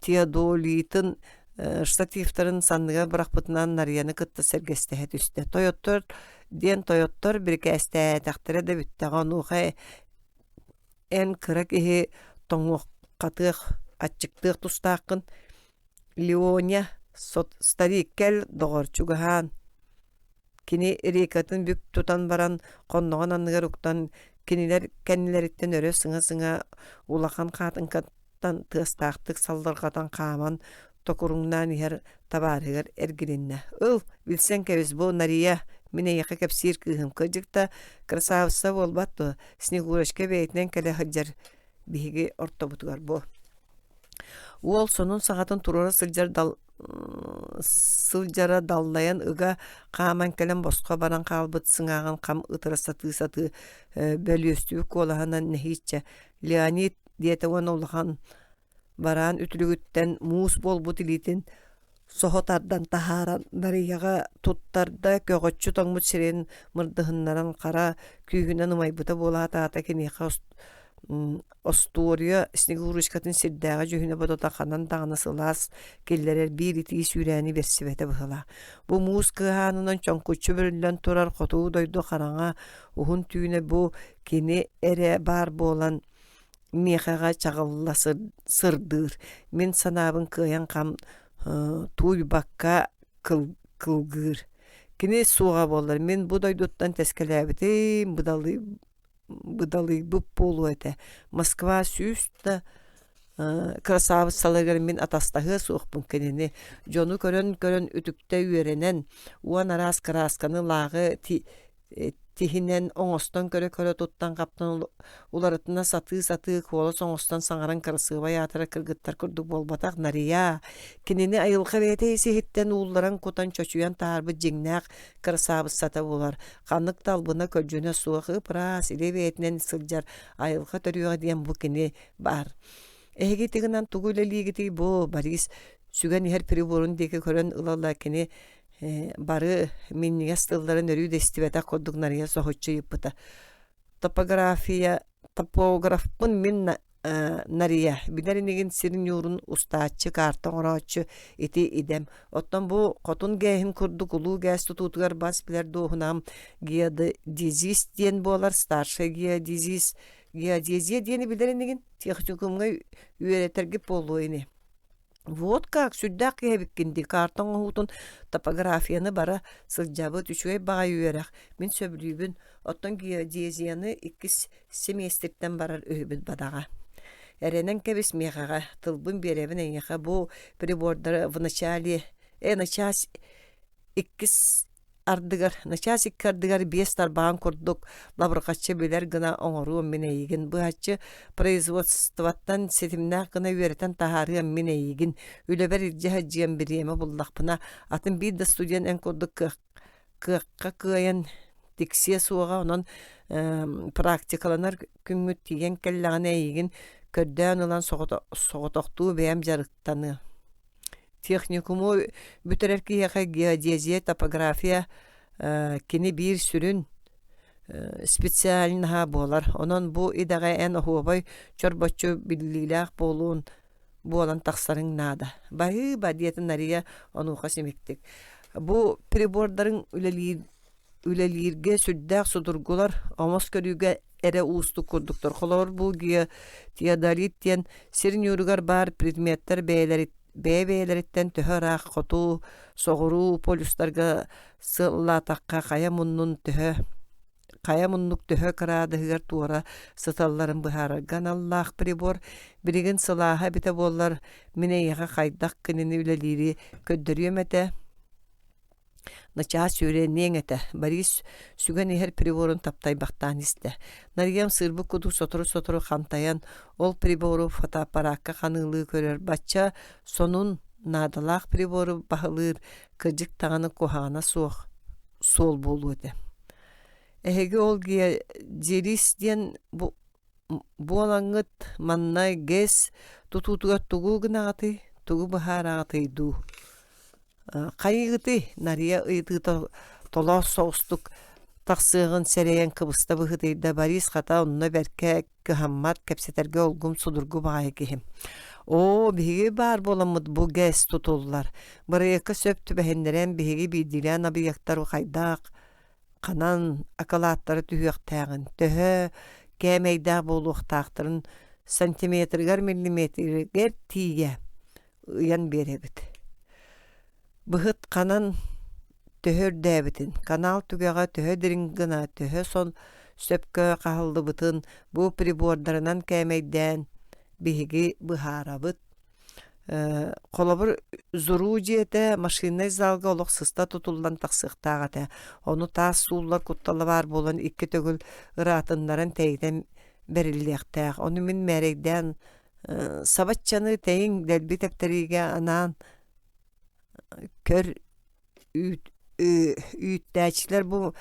Теодолитын штативтарын санныгар бырахпытынан Нарыйаны кытта сэргэстэһэ түстэ тойоттор диэн тойоттор бирикээстээтэхтэрэ да бүттэҕэ онуоха Эн кыра киһи тоҥуоххатыах, аччыктыах тустааххын. Леоня, старик кэл, доҕор, чугаһаан Кини рекатын бүк тутан баран хонноҕун анныгар уктан кинилэр кэннилэриттэн өрө сыҥа-сыҥа улахан хаатыҥкаттан тыастаахтык саллырҕатан хааман токуруҥнаан иһэр табаарыһыгар эргилиннэ. «Ыл, билсэн кэбис, бу Нария, мин эйиэхэ кэпсиир кыыһым, кырдьык да красавица буолбат дуо? Снегурочка бэйэтинэн кэлэ сылдьар биһиги ортобутугар бу». Уол сонун саҕатын туруора сылдьар дал сылдьара даллайан ыга хааман кэлэн босхо баран хаалбыт сыҥааҕын хам ытыра сатыы-сатыы бөлүөстүү куолаһынан нэһииччэ «Леонид» диэтэ уонна улахан Бараан үтүлүгүттэн муус буолбут илиитин соһо тардан таһааран Нарыйаҕа туттарда, көҕөччү тоҥмут сирин мырдыһыннаран хара күүһүнэн умайбыта буолаатаата киниэхэ остуоруйа снегурочкатын сирдээҕи дьүһүнэ-бодото ханан даҕаны сылаас киллэрэр биир итии сүүрээни бэрсибэтэ быһыылаах. Бу муус кыаһаанынан чоҥкуччу бүрүллэн турар хотугу дойду хараҥа уһун түүнэ бу кини эрэ баар буолан миэхэҕэ чаҕылла сырдыыр, мин санаабын кыайан хам тууйбакка кылгыыр. Кини суоҕа буоллар мин бу дойдуттан тэскэлээбитим быдалыйбыт буолуо этэ. Москва сүүс да кырасаабыссаларыгар мин атастаһыа суохпун кинини. Дьону көрөн-көрөн үтүктэ үөрэнэн, уон араас кыраасканы лааҕы тиһинэн оҥостон көрө-көрө туттан-хаптан уларытына сатыы-сатыы куолас оҥостон саҥаран кырасыабай аатырар кыргыттар курдук буолбатах Нарыйаа кинини айылҕа бэйэтэ ис-иһиттэн уулларан кутан чочуйан таһаарбыт дьиҥнээх кырасаабыссата буолар ханнык да албына-көлдьүнэ суох ып-ыраас илэ бэйэтинэн сылдьар айылҕа төрүөҕэ диэн бу кини баар эһиги ити гынан тугу үлэлиигитий бу Борис сүгэн иһэр приборун диэки көрөн ыла-ыла кини бары минньигэс тылларын өрүү да истибэтэх курдук Нарыйа соһуччу ыйыппыта. Топография топографпын мин Нарыйа, билэр инигин сир ньуурун устааччы, карта оҥорооччу ити идэм. Оттон бу Хотун гээһин курдук улуу гээс тутуутугар бас билэр дуоһунаһым геодезист диэн буолар, старшай геодезист. Геодезия диэни билэр инигин техникумҥа үөрэтэргит буолуо ини. Вот как, сүрдээх киһи эбиккин дии, карта оҥоһуутун, топографияны бара сылдьабыт, үчүгэй баҕайы үөрэх, мин сөбүлүүбүн, оттон геодезияны иккис семестртэн барар үһүбүт бадаҕа. Эрэнэн кэбис миэхэҕэ, тылбын биэрэбин эйиэхэ, бу прибордары в начале, э, начаас иккис ардыгар, начаас икки ардыгар биэс тарбаҕын курдук лабырҕаччы билэр гына оҥоруом мин эйигин, быһаччы производствоттан ситимнээх гына үөрэтэн таһаарыам мин эйигин, үлэбэр илдьэ сылдьыам бириэмэ буллахпына, атын биир да студент эн курдук кыах кыахха кыайан тиксиэ суоҕа, онон практикаланар күҥҥүт тиийэн кэллэҕинэ эйигин көрдөөн ылан соҕотохтуу бэйэм дьарыктаныам. Техникуму бүтэрэр киһиэхэ геодезия, топография кини биир сүрүн специальноһа буолар. Онон бу идэҕэ эн оһуобай чорбоччу биллиилээх буолуон буолан тахсарыҥ наада. Баһыыба, диэтэ Нарыйа онуоха симиктик. Бу прибордарыҥ үлэлиир үлэлииргэ сүрдээх судургулар, омос көрүүгэ эрэ уустук курдуктар. Холобур, бу теодолит диэн сир ньууругар баар предметтэр бэйэ-бэйэлэриттэн төһө ыраах хоту, соҕуруу полюстарга сыллаатахха хайа муннун төһө хайа муннук төһө кыраадыһыгар туора сыталларын быһаарарга аналлаах прибор. Билигин сылааһа эбитэ буоллар, мин эйиэхэ хайдах кинини үлэлиири көрдөрүөм этэ. Начаас үөрэниэҥ этэ, Борис сүгэн иһэр приборун таптайбахтаан истэ. Нарыйам сыырбыт курдук сотору-сотору хантайан, ол прибору фотоаппараакка ханыылыы көрөр, бачча сонун, наадалаах прибору баһылыыр, кырдьык даҕаны куһаҕана суох суол буолуо этэ. Эһиги ол геодезист диэн буолаҥҥыт манна ГЭС тутуутугар тугу гынаҕытый, тугу быһаараҕытый дуу? Хайыыгытый? Нарыйа ыйытыыта толоос соҕустук тахсыаҕын сэрэйэн кыбыста быһыытыйда Борис хата онно бэркэ кыһаммат, кэпсэтэргэ улгум судургу баҕайы киһи. Оо, биһиги баар буоламмыт бу ГЭС тутуллар. Бырайыакка сөп түбэһиннэрэн биһиги биирдиилээн объектар хайдах ханан акылааттара түһүөхтээҕин, төһө кээмэйдээх буолуохтаахтарын сантиметрыгар, миллиметригэр тиийэ ыйан биэрэбит. Быһыт ханан төһө үрдээбитин, канал түгэҕэ төһө дириҥ гына, төһө сон сөпкө хаһыллыбытын бу прибордарынан кээмэйдээн биһиги быһаарабыт. Холобур, Зуруу дьиэтэ машиннай залга олох сыста тутуллан тахсыахтаах этэ. Ону таас сууллар куттала баар буолан икки төгүл ыраатыннаран тэйитэн бэриллиэхтээх. Ону мин мээрэйдээн сабаччаны тэйиҥ дэлби тэптэриигэ анаан көр үүт үүттээччилэр бу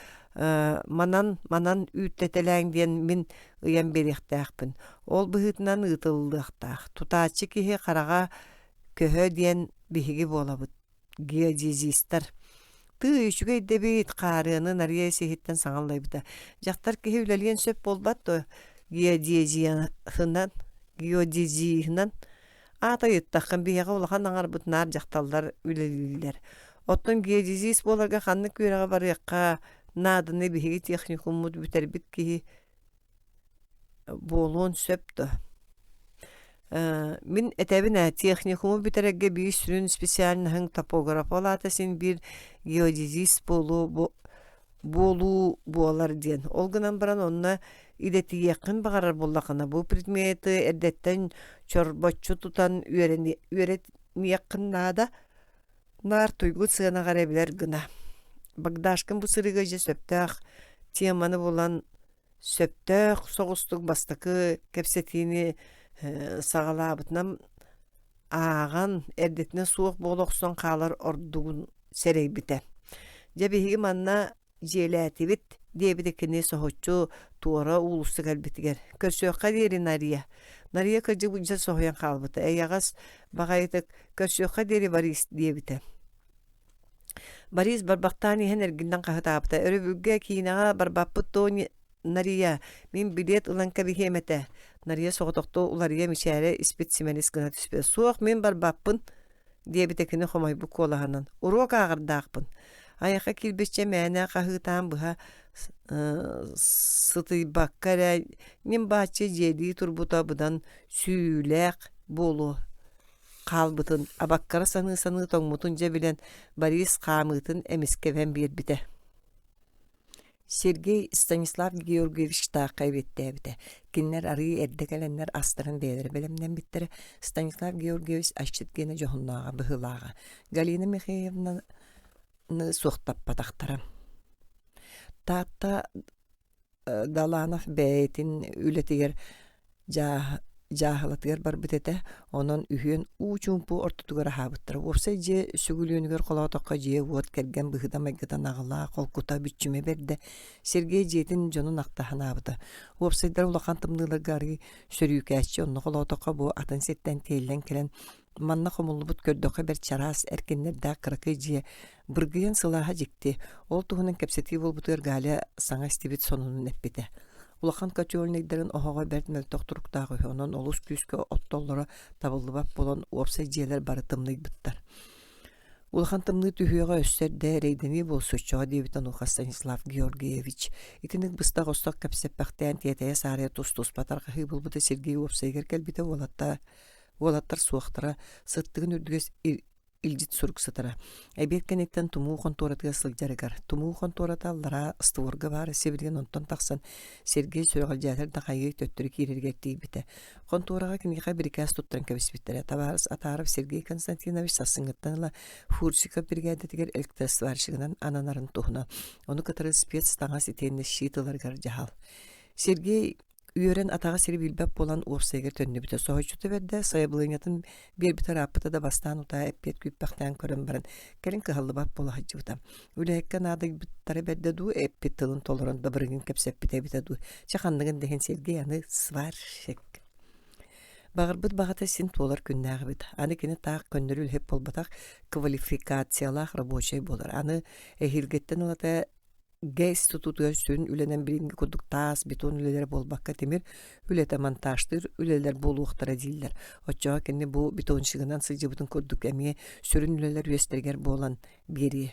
манан манан үүттэтэлээҥ диэн мин ыйан биэриэхтээхпин. Ол быһыытынан ыытыллыахтаах. Тутааччы киһи хараҕа көһө диэн биһиги буолабыт. Геодезистар. Тыы үчүгэй дэбит хаарыаны Нарыйа сиһиттэн саҥаллайбыта. Дьахтар киһи үлэлиэн сөп буолбат дуо? Геодезиһынан геодезиһынан Аата ыйыттаххын, биһиэхэ улахан аҥарбыт наар дьахталлар үлэлииллэр. Оттон геодезист буоларга ханнык үөрэҕи барыахха нааданы биһиги техникуммут бүтэрбит киһи буолуон сөп дуо? Мин этэбин ээ, техникуму бүтэрэргэ биир сүрүн специальноһыҥ топограф, ол аата син биир геодезист буолуо буолуу буолар диэн. Ол гынан баран онно идэтийиэххин баҕарар буоллаххына, бу предметы эрдэттэн чорбоччу тутан үөрэниэххин наада. Наар туйгун сыанаҕа эрэ билэр гына. Богдашкин бу сырыыга дьэ сөптөөх теманы булан сөптөөх соҕустук бастакы кэпсэтиини саҕалаабытынан ааҕан, эрдэтинэ суох буола охсон хаалар ордугун сэрэйбитэ. Дьэ биһиги манна дьиэлээтибит, диэбитэ кини соһуччу туора уулусса кэлбитигэр. Көрсүөххэ диэри Нарыйа. Нарыйа кырдьык дьэ соһуйан хаалбыта. Эйэҕэс баҕайытык көрсүөххэ диэри Борис диэбитэ. Борис барбахтаан иһэн эргиллэн хаһытаабыта. Өрөбүлгэ киинэҕэ барбаппыт дуо Нарыйа, мин билиэт ылан кэбиһиэм этэ. Нарыйа соҕотохто уларыйа мичээрэ испит симэлис гына түспүтэ. Суох, мин барбаппын, диэбитэ кини хомойбут куолаһынан. Уруок ааҕардаахпын. Айахха киирбиччэ мээнэ хаһыытаан быһа сытыйбакка эрэ ньим бааччы дьиэлии турбута быдан сүүйүүлээх буолуо хаалбытын абаккара саныы-саныы тоҥмутун дьэ билэн Борис хаамыытын эмискэ эбэн биэрбитэ. Сергей Станислав Георгиевичтаахха эбиэттээбитэ. Кинилэр арыый эрдэ кэлэннэр астарын бэйэлэрэ бэлэмнэммиттэрэ. Станислав Георгиевич асчыт гиэнэ дьоһуннааҕа быһыылааҕа. Галина Михайловнаны суохтаппатахтара. Таатта Даланов бэйэтин үлэтигэр дьааһылатыгар барбыт этэ, онон үһүөн уу чуумпу ортотугар аһаабыттара. Уопсай дьиэ сүгүлүөнүгэр холоотоххо дьиэ-уот кэргэн быһыыта-майгыта наҕылаа, холкута, бүччүмэ бэрдэ. Сергей дьиэтин дьонун ахта санаабыта. Уопсайдар улахан тымныыларга арыый сөрүүкээччи, онно холоотоххо бу атын сиртэн тиэллэн кэлэн Манна хомуллубут көрдөххө бэрт чараас эркиннэрдээх кыракый дьиэ быргыйан сылааһа дьикти. Ол туһунан кэпсэтии буолбутугар Галя саҥа истибит сонунун эппитэ. Улахан котельнайдарын оһоҕо бэрт мөлтөх туруктаах үһү, онон олус күүскэ оттоллоро табыллыбат буолан уопсай дьиэлэр бары тымныйбыттар. Улахан тымныы түһүөҕэ өссө эрдэ эрэйдэнии буолсуччуҕа диэбит онуоха Станислав Георгиевич. Итинник быстах-остох кэпсэппэхтээн тиэтэйэ-саарыйа тус-туспа тарҕаһыы буолбута Сергей уопсайыгар кэлбитэ уолаттар Уолаттар суохтара, сыттыгын үрдүгэр илдьит сурук сытара. Эбиэт кэнниттэн тумуу хонтуоратыгар сылдьарыгар. Тумуу хонтуората аллараа створга баар сибилигин онтон тахсан Сергей сүрэҕэлдьээтэр да хайыы төттөрү киирэригэр тиийбитэ. Хонтуораҕа киниэхэ бирикээс туттаран кэбиспиттэрэ. Табаарыс Атаров Сергей Константинович сарсыҥҥыттан ыла Фурсиков биригээдэтигэр электросварщигынан ананарын туһунан, ону кытары спецтаҥас итиэннэ щит ыларыгар дьаһал. Сергей үөрэн атаҕа сири билбэт буолан уопсайыгар төннүбүтэ. Соһуччута бэрдэ, сайабылыанньатын биэрбитэ ырааппыта да бастаан утаа эппиэт күүппэхтээн көрөн баран, кэлин кыһаллыбат буола сылдьыбыта. Үлэһиккэ наадыйбыттара бэрдэ дуу, эппит тылын толорон дабырыгын кэпсэппитэ эбитэ дуу. Чэ ханныгын да иһин Сергей аны сварщик. Баҕарбыт баҕата син туолар күннээх эбит. Аны кини таах көннөрү үлэһит буолбатах, квалификациялаах рабочай буолар. Аны эһиилгиттэн ылата ГЭС тутуутугар сүрүн үлэнэн билиҥҥи курдук таас, бетон үлэлэрэ буолбакка тимир үлэтэ монтажтыыр үлэлэр буолуохтара дииллэр. Оччоҕо кини бу бетонщигынан сылдьыбытын курдук эмиэ сүрүн үлэлэр үөстэригэр буолан биэриэ.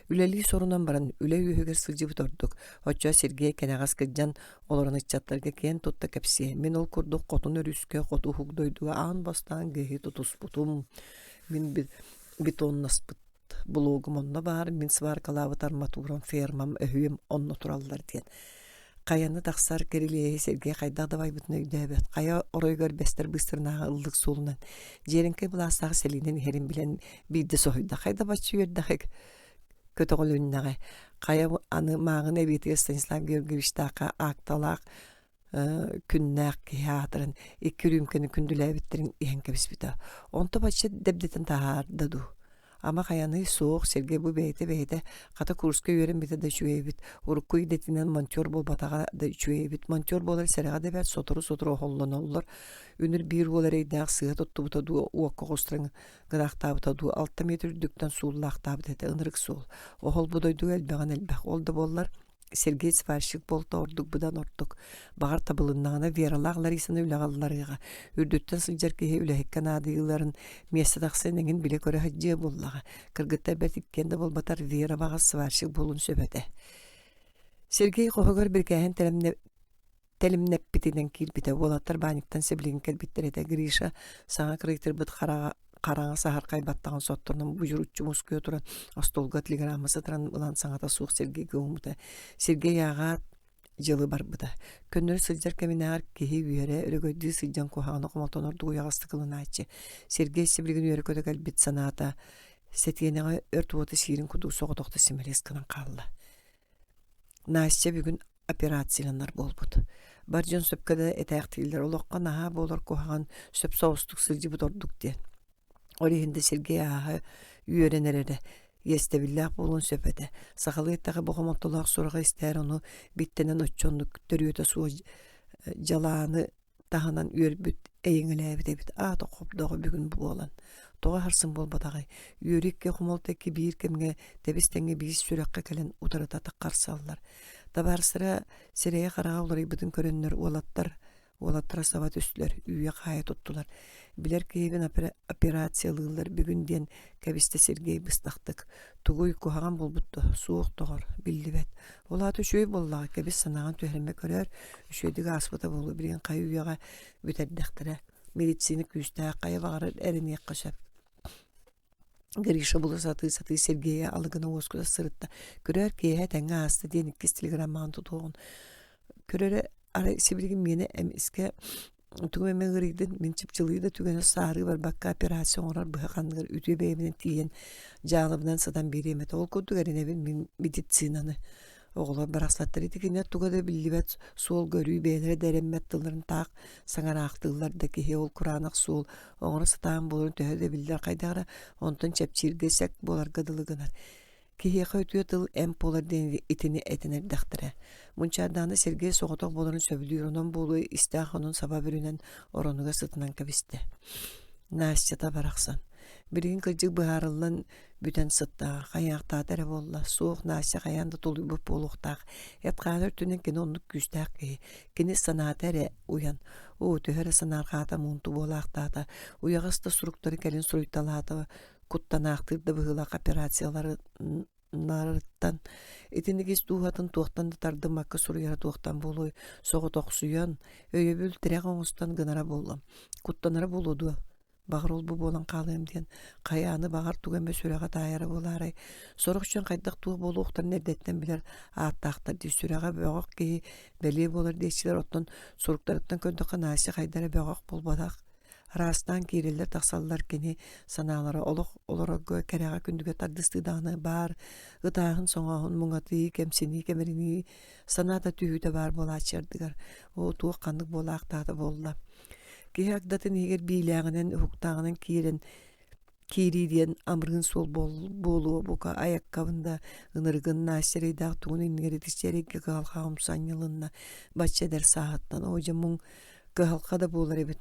Үлэлии сорунан баран үлэ үөһүгэр сылдьыбыт ордук. Оччоҕо Сергей кэнэҕэс кырдьан олорон ыччаттарга киэн тутта кэпсиэ. Мин ол курдук хотун өрүскэ, хоту уһук дойдуга аан бастаан ГЭСи тутуспутум. Мин бетоннаспыт Блогум онно баар, мин сваркалаабыт арматурам, фермам, өһүөм онно тураллар диэн. Хайаны тахсар кирилиэһи Сергей хайдах да байбытын өйдөөбөт. Хайа оройугар бэстэр быстарынааҕы ыллык суолунан дьиэрэҥкэй былаастаах сэлиинэн иһэрин билэн биирдэ соһуйда. Хайда бачча үөрдэхик көтөҕүлүннэҕэ. Хайа аны мааҕын эбиэтигэр Станислав Георгиевичтаахха аакталаах күннээх киһи аатыран икки үрүүмкэни күндүлээбиттэрин иһэн кэбиспитэ. Онто бачча дэбдэтэн таһаарда дуу. Ама хайаный суох, Сергей бу бэйэтэ бэйэтэ хата курска үөрэммитэ да үчүгэй эбит. Урукку идэтинэн монтер буолбатаҕа да үчүгэй эбит. Монтер буолар сэрэҕэ да бэрт, сотору-сотору оһоллоноллор. Үнүр биир уол эрэйдээх сыыһа туттубута дуу, уокка оҕустаран гынаахтаабыта дуу, алта метр үрдүктэн сууллаахтаабыт этэ, ынырык суол. Оһол бу дойдуга элбэҕин элбэх. Ол да буоллар Сергей сварщик буолта ордук быдан ордук. Баҕар табылыннаҕына Вералаах Ларисаны үлэҕэ ылларыаҕа. Үрдүттэн сылдьар киһи үлэһиккэ наадыйыыларын миэстэ тахсан эҥин билэ-көрө сылдьыа буоллаҕа. Кыргыттар бэрт иккиэн да буолбатар Вера баҕас сварщик буолуон сөп этэ. Сергей хоһугар бирикээһин тэлимнэппитинэн киирбитэ. Уолаттар баанньыктан сибилигин кэлбиттэр этэ. Гриша саҥа кырыйтарбыт хараҕа хараҥа саһархай баттаҕын сотторунан будьуруччу мускуйа туран остуолга телеграмма сытаран ылан саҥата суох Сергейгэ ууммута. Сергей ааҕаат дьылы барбыта. Көннөрү сылдьар кэминээҕэр киһи үөрэ, өрөгөйдүү сылдьан куһаҕаны хомотон ордук уйаҕастык ылынааччы. Сергей сибилигин үөрэ-көтө кэлбит санаата сэтиэнэҕэ өрт уота сиирин курдук соҕотохто симэлис гынан хаалла. Настя бүгүн операцияланар буолбут. Бар дьон сөпкө да этээхтииллэр, олоххо наһаа буолар куһаҕан, сөп соҕустук сылдьыбыт ордук диэн. Ол иһин да Сергей ааһа үөрэн эрэрэ, иэстэбиллээх буолуон сөп этэ. Сахалыы эттэххэ бу хомолтолоох сураҕы истээр ону биттэнэн оччоннук төрүөтэ суох дьалааны таһынан үөрбүт, эйэҥэлээбит эбит. Аата хобдоҕо бүгүн буолан. Тоҕо харсын буолбатаҕай? Үөрүү икки хомолто икки биир кэмҥэ тэбис-тэҥҥэ биир сүрэххэ кэлэн утарыта харсаллар. Табаарыстара сирэйэ-хараҕа уларыйбытын көрөннөр уолаттар уолаттара саба түстүлэр, үүйэ-хаайа туттулар. Билэр киһибин операциялыыллар бүгүн диэн кэбистэ Сергей быстахтык. Тугуй, куһаҕан буолбут дуо? Суох, доҕор, биллибэт. Ол аата үчүгэй буоллаҕа, кэбис санааҕын түһэримэ көрөөр, үчүгэйдик ааспыта буолуо, билигин хайа үйэҕэ бүтэрдэхтэрэ. Медицина күүстээх, хайа баҕарар эрэниэххэ сөп. Гриша була сатыы-сатыы Сергейи алыгына уоскута сырытта. Көрөөр киэһэ этэҥҥэ ааста диэн иккис телеграммаҕын тутуоҕун. Көрөрө арай сибилигин миэнэ эмискэ тугу эмэ ыарыйдын, мин чыпчылыы да түгэнэ саарыы барбакка операция оҥорор быһа ханныгар үтүө бэйэбинэн тиийэн дьаалабынан сытан биэриэм этэ. Ол курдук эрэнэбин мин медицинаны. Оҕолор барахсаттар ити кинилэр туга да биллибэт суолга өрүү бэйэлэрэ да эрэммэт тылларын таах саҥараахтыыллар да киһи ол кураанах суол оҥоро сатаан буоларын төһө да биллэр хайдах эрэ онтон чэпчииргэ сэк буоларга дылы гынар. Киһиэхэ үтүө тыл эмп буолар диэн итини этэн эрдэхтэрэ. Мунчаардаана Сергей соҕотох буоларын сөбүлүүр, онон буолуо истээх онун саба бүрүнэн оронугар сытынан кэбистэ. Настята барахсан. Билигин кырдьык быһаарыллан бүтэн сыттаҕа, хайаахтаата эрэ буолла. Суох, Настя хайаан да тулуйбут буолуохтаах. Эт-хаан өртүнэн кини оннук күүстээх киһи. Кини санаата эрэ уйан. Оо, төһө эрэ санаарҕаата, муунту буолаахтаата. Уйаҕас да суруктары кэлин суруйталаата, куттанаахтыыр да быһыылаах операцияларыттан итинник ис дууһатын туохтан да тардыммакка суруйара туохтан буолуой соҕотохсуйан өйөбүл тирэх оҥостон гынара буолла куттанара буолуо дуо? Баҕар ол-бу буолан хаалыам диэн, хайа аны баҕар тугу эмэ сүрэҕэ таайара буолаарай? Сорох дьон хайдах туох буолуохтарын эрдэттэн билэр ааттаахтар дии сүрэҕэ бөҕөх киһи бэлиэ буолар диэччилэр оттон суруктарыттан көрдөххө Настя хайдара бөҕөх буолбатах. Араастаан киирэллэр-тахсаллар кини санаалара олох олорорго кэрэҕэ күндүгэ тардыстыы даҕаны баар ытааһын-соҥооһун муҥатыы, кэмсинии-кэмиринии санаата түһүүтэ баар буолааччы ардыгар оо туох ханнык буолаахтаата буолла. Киһи агдатын иһигэр биилээҕинэн, уһуктааҕынан киирэн киирии диэн амырыын суол буолуо бука айаккабын да ынырыгын Настя эрэйдээх тугун иннигэр итиччэ эрэйгэ кыһалҕаҕа умса анньылынна бачча эдэр сааһыттан оо дьэ муҥ кыһалҕа да буолар эбит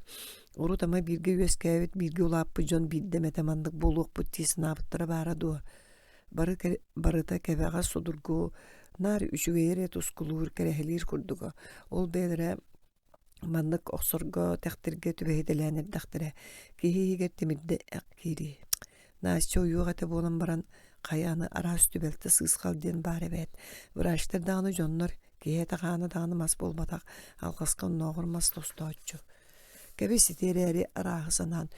урут ама бииргэ үөскээбит бииргэ улааппыт дьон биирдэ эмэтэ маннык буолуохпут дии санаабыттара баара дуо бары барыта кэбэҕэс судургу наар үчүгэйи эрэ тускулуур кэрэһэлиир курдуга ол бэйэлэрэ Маннык охсорго, тэхтиргэ түбэһитэлээн эрдэхтэрэ, киһи иһигэр тимирдэ киирии. Настя уйуох этэ буолан баран, хайа аны араас түбэлтэ сыысхал диэн баар эбээт. Врачтар даҕаны дьоннор, киһи этэ-хаана даҕаны мас буолбатах, алҕаска оннооҕор мас тостооччу. Кэбис ити эрээри арааһы санаан,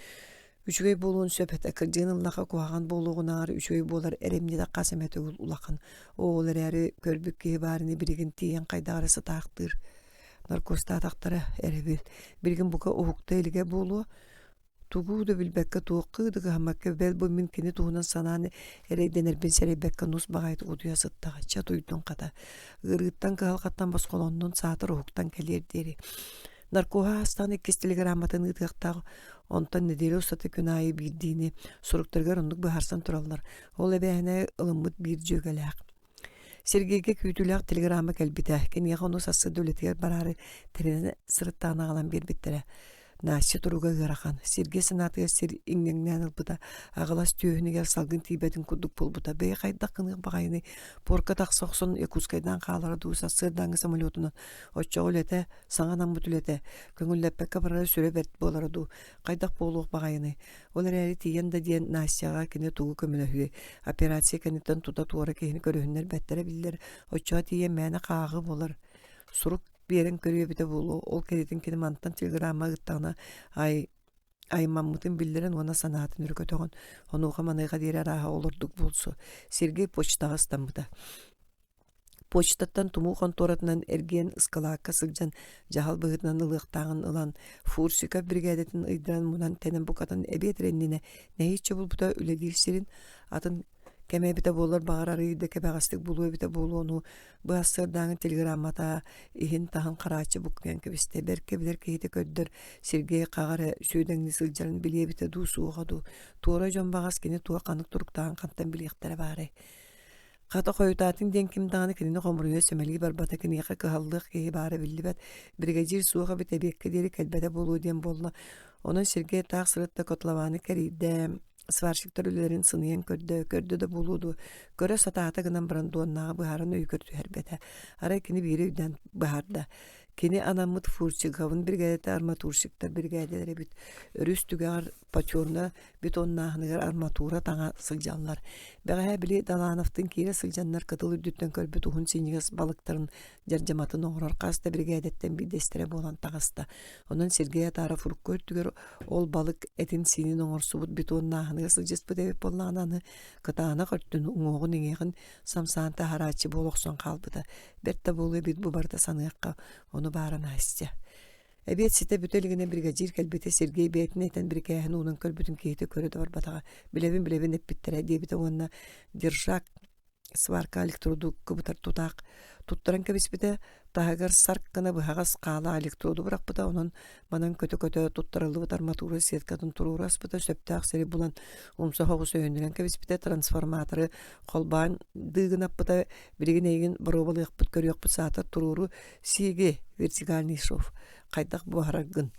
үчүгэй буолуон сөп этэ, кырдьыгын ыллахха куһаҕан буолуоҕунааҕар үчүгэй буолар эрэмньитэ хас эмэ төгүл улахан. Ол эрээри көрбүт киһи баар ини билигин тиийэн хайдах эрэ сытаахтыыр. Наркозтаатахтара эрэбил. Билигин бука уһукта илигэ буолуо. Тугу да билбэккэ, туохха да кыһаммакка, бэл бу мин кини туһунан санаан эрэйдэнэрбин сэрэйбэккэ нус баҕайытык утуйа сыттаҕа. Чэ утуйдун хата. Ыарыыттан кыһалҕаттан босхолоннун, саатар уһуктан кэлиэр диэри. Наркоһа аастаҕын иккис телеграмматын ыытыахтаах, онтон нэдиэлэ устата күн аайы биирдиини суруктарыгар оннук быһаарсан тураллар. Ол эбээһинэһи ылыммыт биир дьүөгэлээх. Сергейгэ күүтүүлээх телеграмма кэлбитэ. Киниэхэ ону сарсыарда үлэтигэр бараары тэринэ сырыттаҕына аҕалан биэрбиттэрэ. Настя туруга ыарахан. Сергей санаатыгар сир иҥнэҥнээн ылбыта. Аҕылас түөһүнүгэр салгын тиийбэтин курдук буолбута. Бэйэ хайдах гыныах баҕайыный? Пуорка тахса охсон Якутскайдаан хаалара дуу, сарсыардааҥҥы самолетунан. Оччоҕо үлэтэ, саҥа анаммыт үлэтэ. Көҥүллэппэккэ барара сүрэ бэрт буолара дуу? Хайдах буолуох баҕайыный? Ол эрээри тиийэн да диэн Настяҕа кини тугу көмөлөһүөй? Операция кэнниттэн тута туора киһини көрүһүннэрбэттэрэ биллэр. Оччоҕо тиийэн мээнэ хааҕы буолар. Сурук биэрэн көрүө эбитэ буолуо. Ол кэриэтин кини мантан телеграмма ыыттаҕына ай аймаммытын биллэрэн уонна санаатын өрө көтөҕөн, онуоха-маныаха диэри арааһа олордук буолсу. Сергей почтаҕа ыстаммыта. Почтаттан тумуу хонтуоратынан эргийэн ыскалаакка сылдьан дьаһал быһыытынан ылыахтааҕын ылан, Фурсиков биригээдэтин ыйдаран мунан-тэнэн букатын эбиэт эрэ иннинэ нэһииччэ булбута үлэлиир сирин атын кэмэ эбитэ буоллар баҕар арыый да кэбэҕэстик булуо эбитэ буолуону быһа сарсыардааҥы телеграммата иһин-таһын харааччы буккуйан кэбистэ бэркэ билэр киһитэ көрдөр Сергей хаҕа эрэ сүөдэҥнии сылдьарын билиэ эбитэ дуу суоҕа дуу туора дьон баҕас кини туох ханнык туруктааҕын хантан билиэхтэрэ баарай Хата хойутаатын диэн ким даҕаны кинини хомуруйа сэмэлии барбата, киниэхэ кыһаллыах киһи баара биллибэт, биригэдьиир суох эбит эбиэккэ диэри кэлбэтэ буолуо диэн буолла. Онон Сергей таах сырытта котлованы кэрийдэ, сварщиктар үлэлэрин сыныйан көрдө, көрдө да буолуо дуо, көрө сатаата гынан баран дуоннааҕы быһааран өйүгэр түһэрбэтэ. Арай кини биири өйдөөн быһаарда. Кини анаммыт Фурчиковын биригээдэтэ арматурщиктар биригээдэлэрэ эбит. Өрүс түгэҕэр Почерна бетоннааһыныгар арматура таҥа сылдьаллар. Бэҕэһээ били Далановтыын киирэ сылдьаннар кытыл үрдүттэн көрбүт уһун синньигэс балыктарын дьардьаматын оҥорор хас да биригээдэттэн биирдэстэрэ буолан таҕыста. Онон Сергей Атаров урукку өртүгэр ол балык этин-сиинин оҥорсубут бетоннааһыныгар сылдьыспыт эбит буоллаҕына аны кытаанах өртүн уҥуоҕун-иҥиэҕин самсаан таһарааччы буола охсон хаалбыта. Бэрт да буолуо эбит бу барыта саныахха, ону баара Настя. Эбиэт ситэ бүтэ илигинэ биригэдьиир кэлбитэ Сергей бэйэтин этэн бирикээһин уунан көрбүтүн киһитэ көрө да барбатаҕа. Билэбин-билэбин эппиттэрэ диэбитэ уонна держак сварка электроду кыбытар тутаах туттаран кэбиспитэ таһыгар сарк гына быһаҕас хаалаах электроду бырахпыта онон манан көтө-көтө туттарыллыбыт арматура сеткатын туруору аспыта сөптөөх сири булан умса соҕус өйөннөрөн кэбиспитэ трансформаторы холбоон дыыгынаппыта билигин эйигин боруобалыахпыт көрүөхпүт саатар туруору Сииги вертикальный шов хайдах буһараргын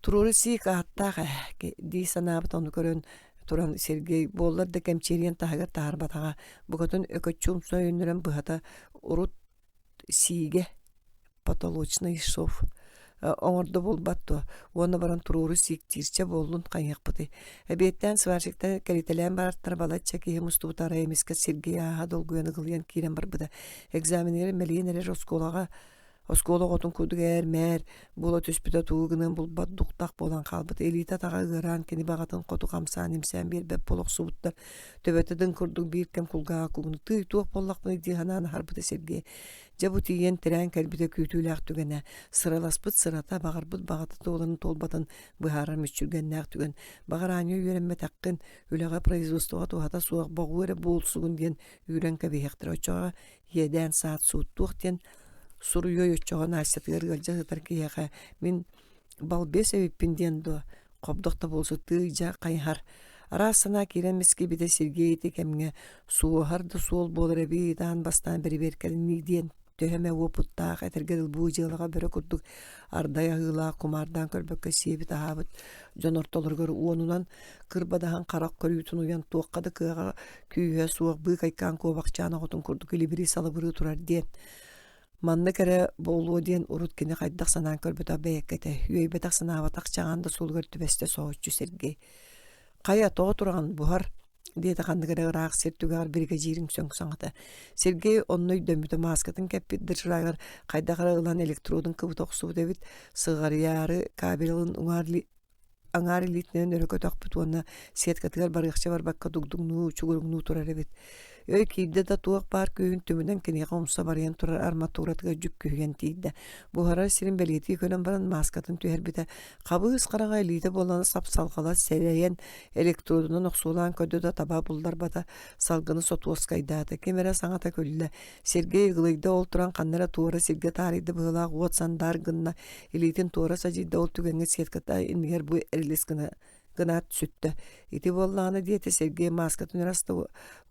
туруору сиик ааттаах ээ дии санаабыт ону көрөн туран Сергей буоллар да кэмчиэрийэн таһыгар таһаарбатаҕа букатын өкөччү умса өйөннөрөн быһата урут сиигэ потолочный шов оҥордо буолбат дуо уонна баран туруору сииктиирчэ буоллун хайыахпытый эбиэттээн сварщиктар кэлитэлээн барартара балачча киһи мустубута арай эмискэ Сергей ааһа долгуйан ыгылыйан киирэн барбыта экзаменыгар мэлийэн эрэр оскуолаҕа. Оскуола оҕотун курдук ээр-мээр буола түспүтэ тугу гыныан булбат дуктах буолан хаалбыт. Илиитэ атаҕа ыараан кини баҕатын хоту хамсаан-имсээн биэрбэт буола охсубуттар. Төбөтө дыҥ курдук биир кэм кулгааҕа кугуну тыый туох буоллахпыный дии санаан аһарбыта Сергей. Дьэ бу тиийэн тирээн кэлбитэ күүтүүлээх түгэнэ, сыраласпыт сырата, баҕарбыт баҕата туоларын туолбатын быһаарар мүччүргэннээх түгэн. Баҕар аанньа үөрэммэтэххин, үлэҕэ производствоҕа туһата суох боҕуу эрэ буолсугун диэн үүрэн кэбиһиэхтэрэ. Оччоҕо иэдээн саат сууттуох диэн суруйуой оччоҕо Настятыгар ыалдьа сытар киһиэхэ мин балбес эбиппин диэн дуо хобдох да буолсу тыый дьэ хайыһар араас санаа киирэн мискийбитэ Сергей ити кэмҥэ суоһар да суол буолар эбит аан бастаан бэрэбиэркэлэнии диэн төһө эмэ уопуттаах этэргэ дылы бу дьыалаҕа бөрө курдук ардай аһыылаах кумаардаан көрбөккө сиэбит-аһаабыт дьон ортолоругар уонунан кырбадаһан харах көрүүтүн уйан туохха да кыаҕа күүһэ суох быыкайкаан куобахчаан оҕотун курдук илибирии-салыбырыы турар диэн Маннык эрэ буолуо диэн урут кини хайдах санаан көрбөтөх бэйэккэтэ, үөйбэтэх-санаабатах чаҕаан да суолугар түбэстэ соһуччу Сергей. «Хайа, тоҕо тураҕын, буһар?» диэтэ ханнык эрэ ыраах сир түгэҕэр биригэдьиириҥ сөҥ саҥата. Сергей онно өйдөммүтэ мааскатын кэппит дыржаагар хайдах эрэ ылан электродун кыбыта охсубут эбит, сыҕарыйаары кабелын уҥаар аҥаар илиитинэн өрө көтөхпүт уонна сеткатыгар барыахча барбакка дугдуҥнуу, чугуруҥнуу турар эбит. Өй киирдэ да туох баар күүһүн түмүнэн киниэхэ умса барыйан турар арматуратыгар дьүккүһүйэн тиийдэ. Буһарар сирин бэлиэтии көрөн баран мааскатын түһэрбитэ. Хабыыс хараҥа илиитэ буолан сап-салҕалас сэрэйэн электродунан охсуолаан көрдө да таба булларбата, салгыны сотуоскайдаата. Ким эрэ саҥата күллэ. Сергей ыгылыйда ол туран ханна эрэ туора сиргэ таарыйда быһыылаах уот сандаар гынна Илиитин туора садьыйда ол түгэҥҥэ сетката иннигэр бу эрилис гына гынаат сүттэ. Ити буоллаҕына диэтэ Сергей мааскатын өрө аста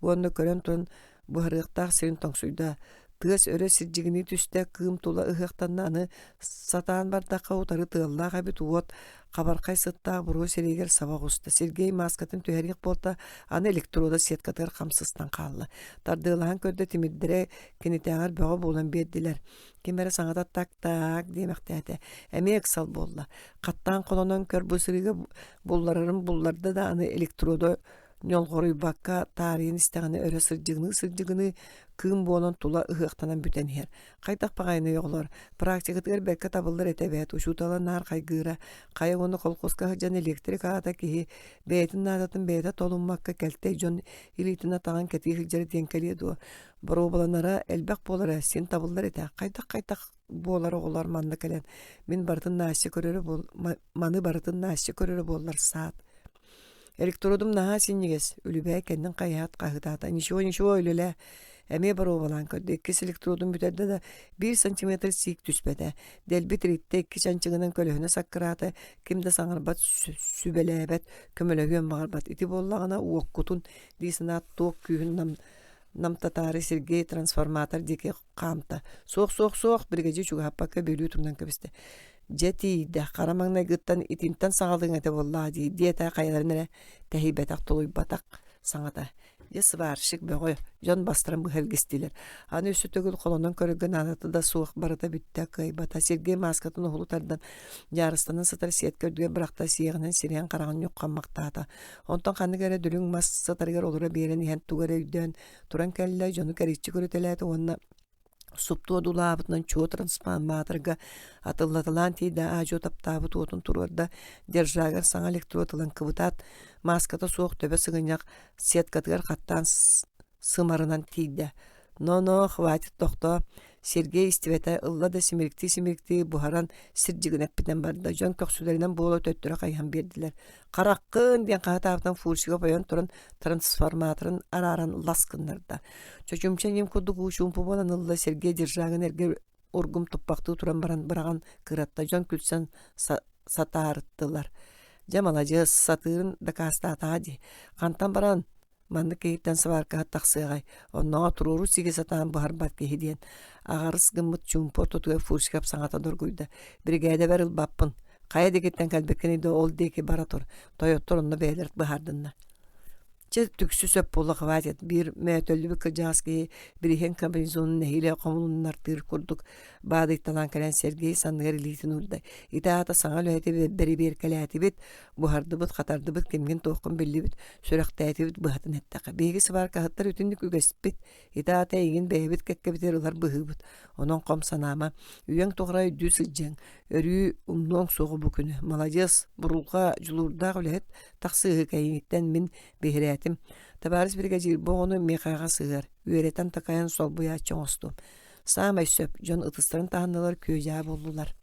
уонна көрөн туран буһарыахтаах сирин тоҥсуйда. Тыас өрө сирдьигинии түстэ, кыым тула ыһыахтанна аны сатаан бардахха утары тыаллаах эбит уот хабархай сыттаах буруо сирэйигэр саба оҕуста. Сергей мааскатын түһэриэх буолта, аны электрода сеткатыгар хамсыстан хаалла. Тардыалаһан көрдө тимирдэрэ кинитээҕэр бөҕө буолан биэрдилэр. Ким эрэ саҥата так-так диэмэхтээтэ. Эмиэ ыксал буолла. Хаттаан холонон көр бу сырыыга булларарын булларда да аны электрода ньолҕоруйбакка таарыйан истэҕинэ өрө сырдьыгыныы-сырдьыгыныы кыым буолан тула ыһыахтанан бүтэн иһэр. Хайдах баҕайыный оҕолор? Практикатыгар бэркэ табыллар этэ эбээт, учуутала наар хайгыыра. Хайа уонна колхозка сылдьан электрик аата киһи бэйэтин наадатын бэйэтэ толуммакка кэлтэй дьон илиитин атаҕын кэтии сылдьара диэн кэлиэ дуо? Боруобаланара элбэх буолара, син табыллар этэ. Хайдах-хайдах буолар оҕолор манна кэлэн мин барытын Настя көрөрө буол маны барытын Настя көрөрө буоллар саат. Электродум наһаа синньигэс, үлүбээй кэннин хайыһаат хаһыытаата. Ничего, ничего, үлэлээ. Эмиэ боруобалаан көрдө. Иккис электродун бүтэрдэ да биир сантиметр сиик түспэтэ. Дэлби тириттэ, икки чанчыгынан көлөһүнэ саккыраата, ким да саҥарбат, сүбэлээбэт, көмөлөһүөн баҕарбат. Ити буоллаҕына уоккутун дии санаат туох күүһүн нам намтатаары Сергей трансформатор диэки хаамта. Суох, суох, суох, биригэдьиир чугаһаппакка бүөлүү турунан кэбистэ. Дьэ тиийдэ, хара маҥнайгыттан итинтэн саҕалыаҥ этэ буоллаа дии, диэтэ хайаларын эрэ тэһийбэтэх, тулуйбатах саҥата. Дьэ сварщик бөҕө, дьон бастарын быһа илгистилэр. Аны өссө төгүл холонон көрөргө наадата да суох, барыта бүттэ, кыайбата. Сергей мааскатын уһулу тардан, дьаарыстанан сытар сиэткэ үрдүгэр бырахта, сиэҕинэн сирэйин хараҕын ньуххаммахтаата. Онтон ханнык эрэ дүлүҥ мас сытарыгар олоро биэрэн иһэн тугу эрэ өйдөөн туран кэллэ, дьону кэриччи көрүтэлээтэ уонна супту одуулаабытынан чуо трансформаторга атыллаталаан тиийдэ аа-дьуо таптаабыт уотун туруорда, держагар саҥа электрод ылан кыбытаат, мааската суох төбө сыгынньах сеткатыгар хаттаан сымарынан тиийдэ. Но-но, хватит тохтоо Сергей истибэтэ, ылла да симириктии-симириктии буһаран сирдьигинэппитинэн барда. Дьон көхсүлэринэн буола төттөрү хайыһан биэрдилэр. «Хараххын!» диэн хаһытаабытынан Фурсиков ойон туран трансформаторын арааран лас гыннарда. Чочумча ньим курдук уу чуумпу буолан ылла Сергей держагын эргэ ургум туппахтыы туран баран быраҕан кыратта. Дьон күлсэн сатаарыттылар. Дьэ маладьыас, сатыырын дакаастаатаҕа дии. Хантан баран Маннык киһиттэн сыбааркаһыт тахсыаҕай, оннооҕор туруору сиги сатаан буһарбат киһи диэн аҕарыс гыммыт чуумпу ортотугар Фурсиков саҥата доргуйда: «Биригээдэбэр ылбаппын, хайа диэкиттэн кэлбиккиний да ол диэки бара тур, тойоттор онно бэйэлэрэ быһаардыннар» Чэ, түксү сөп буолла, хватит. Биир мөөтөллүбүт кырдьаҕас киһи бириһиэн комбинезонун нэһиилэ хомулуннартыыр курдук баадыйталаан кэлэн Сергей санныгар илиитин уурда. Ити аата саҥа үлэһити бэрэбиэркэлээтибит, буһардыбыт, хатардыбыт, кимҥин-туоххун биллибит, сүрэхтээтибит быһатын эттэххэ. Биһиги сыбааркаһыттар үтүннүк үгэспит. Ити аата эйигин бэйэбит кэккэбитигэр ылар быһыыбыт. Онон хом санаама, үйэҥ тухары өйдүү сылдьыаҥ. Өрүү умнуоҥ суоҕа бу күнү. Маладьыас, бурулҕа, дьулуурдаах үлэһит тахсыыһы кэйиҥиттэн мин биһирээтим. Табаарыс биригэдьиир бу оҕону миэхэҕэ сыһыар, үөрэтэн-такайан солбуйааччы оҥостуом. Саамай сөп, дьон ытыстарын таһыннылар, күө-дьаа буоллулар.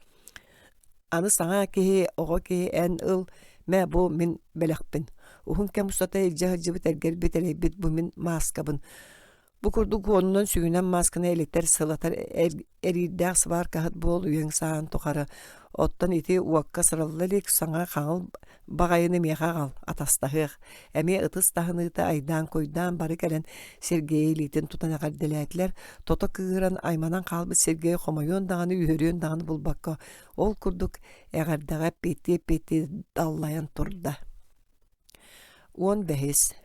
Аны саҥа киһи, оҕо киһи эн ыл, мэ бу мин бэлэхпин. Уһун кэм устата илдьэ сылдьыбыт эргэрбит элэйбит бу мин мааскабын. Бу курдук уонунан сүгүнэн маасканы элитэр, сылатар эриирдээх сыбааркаһыт буол үйэҥ сааһын тухары. Оттон ити уокка сыралла илик саҥа хаҥыл баҕайыны миэхэ аҕал, атастаһыах. Эмиэ ытыс таһыныыта айдаан-куйдаан бары кэлэн Сергейи илиитин тутан эҕэрдэлээтилэр. Тото кыыһыран айманан хаалбыт Сергей хомойуон даҕаны үөрүөн даҕаны булбакка ол курдук эҕэрдэҕэ эппиэттии-эппиэттии даллайан турда. 15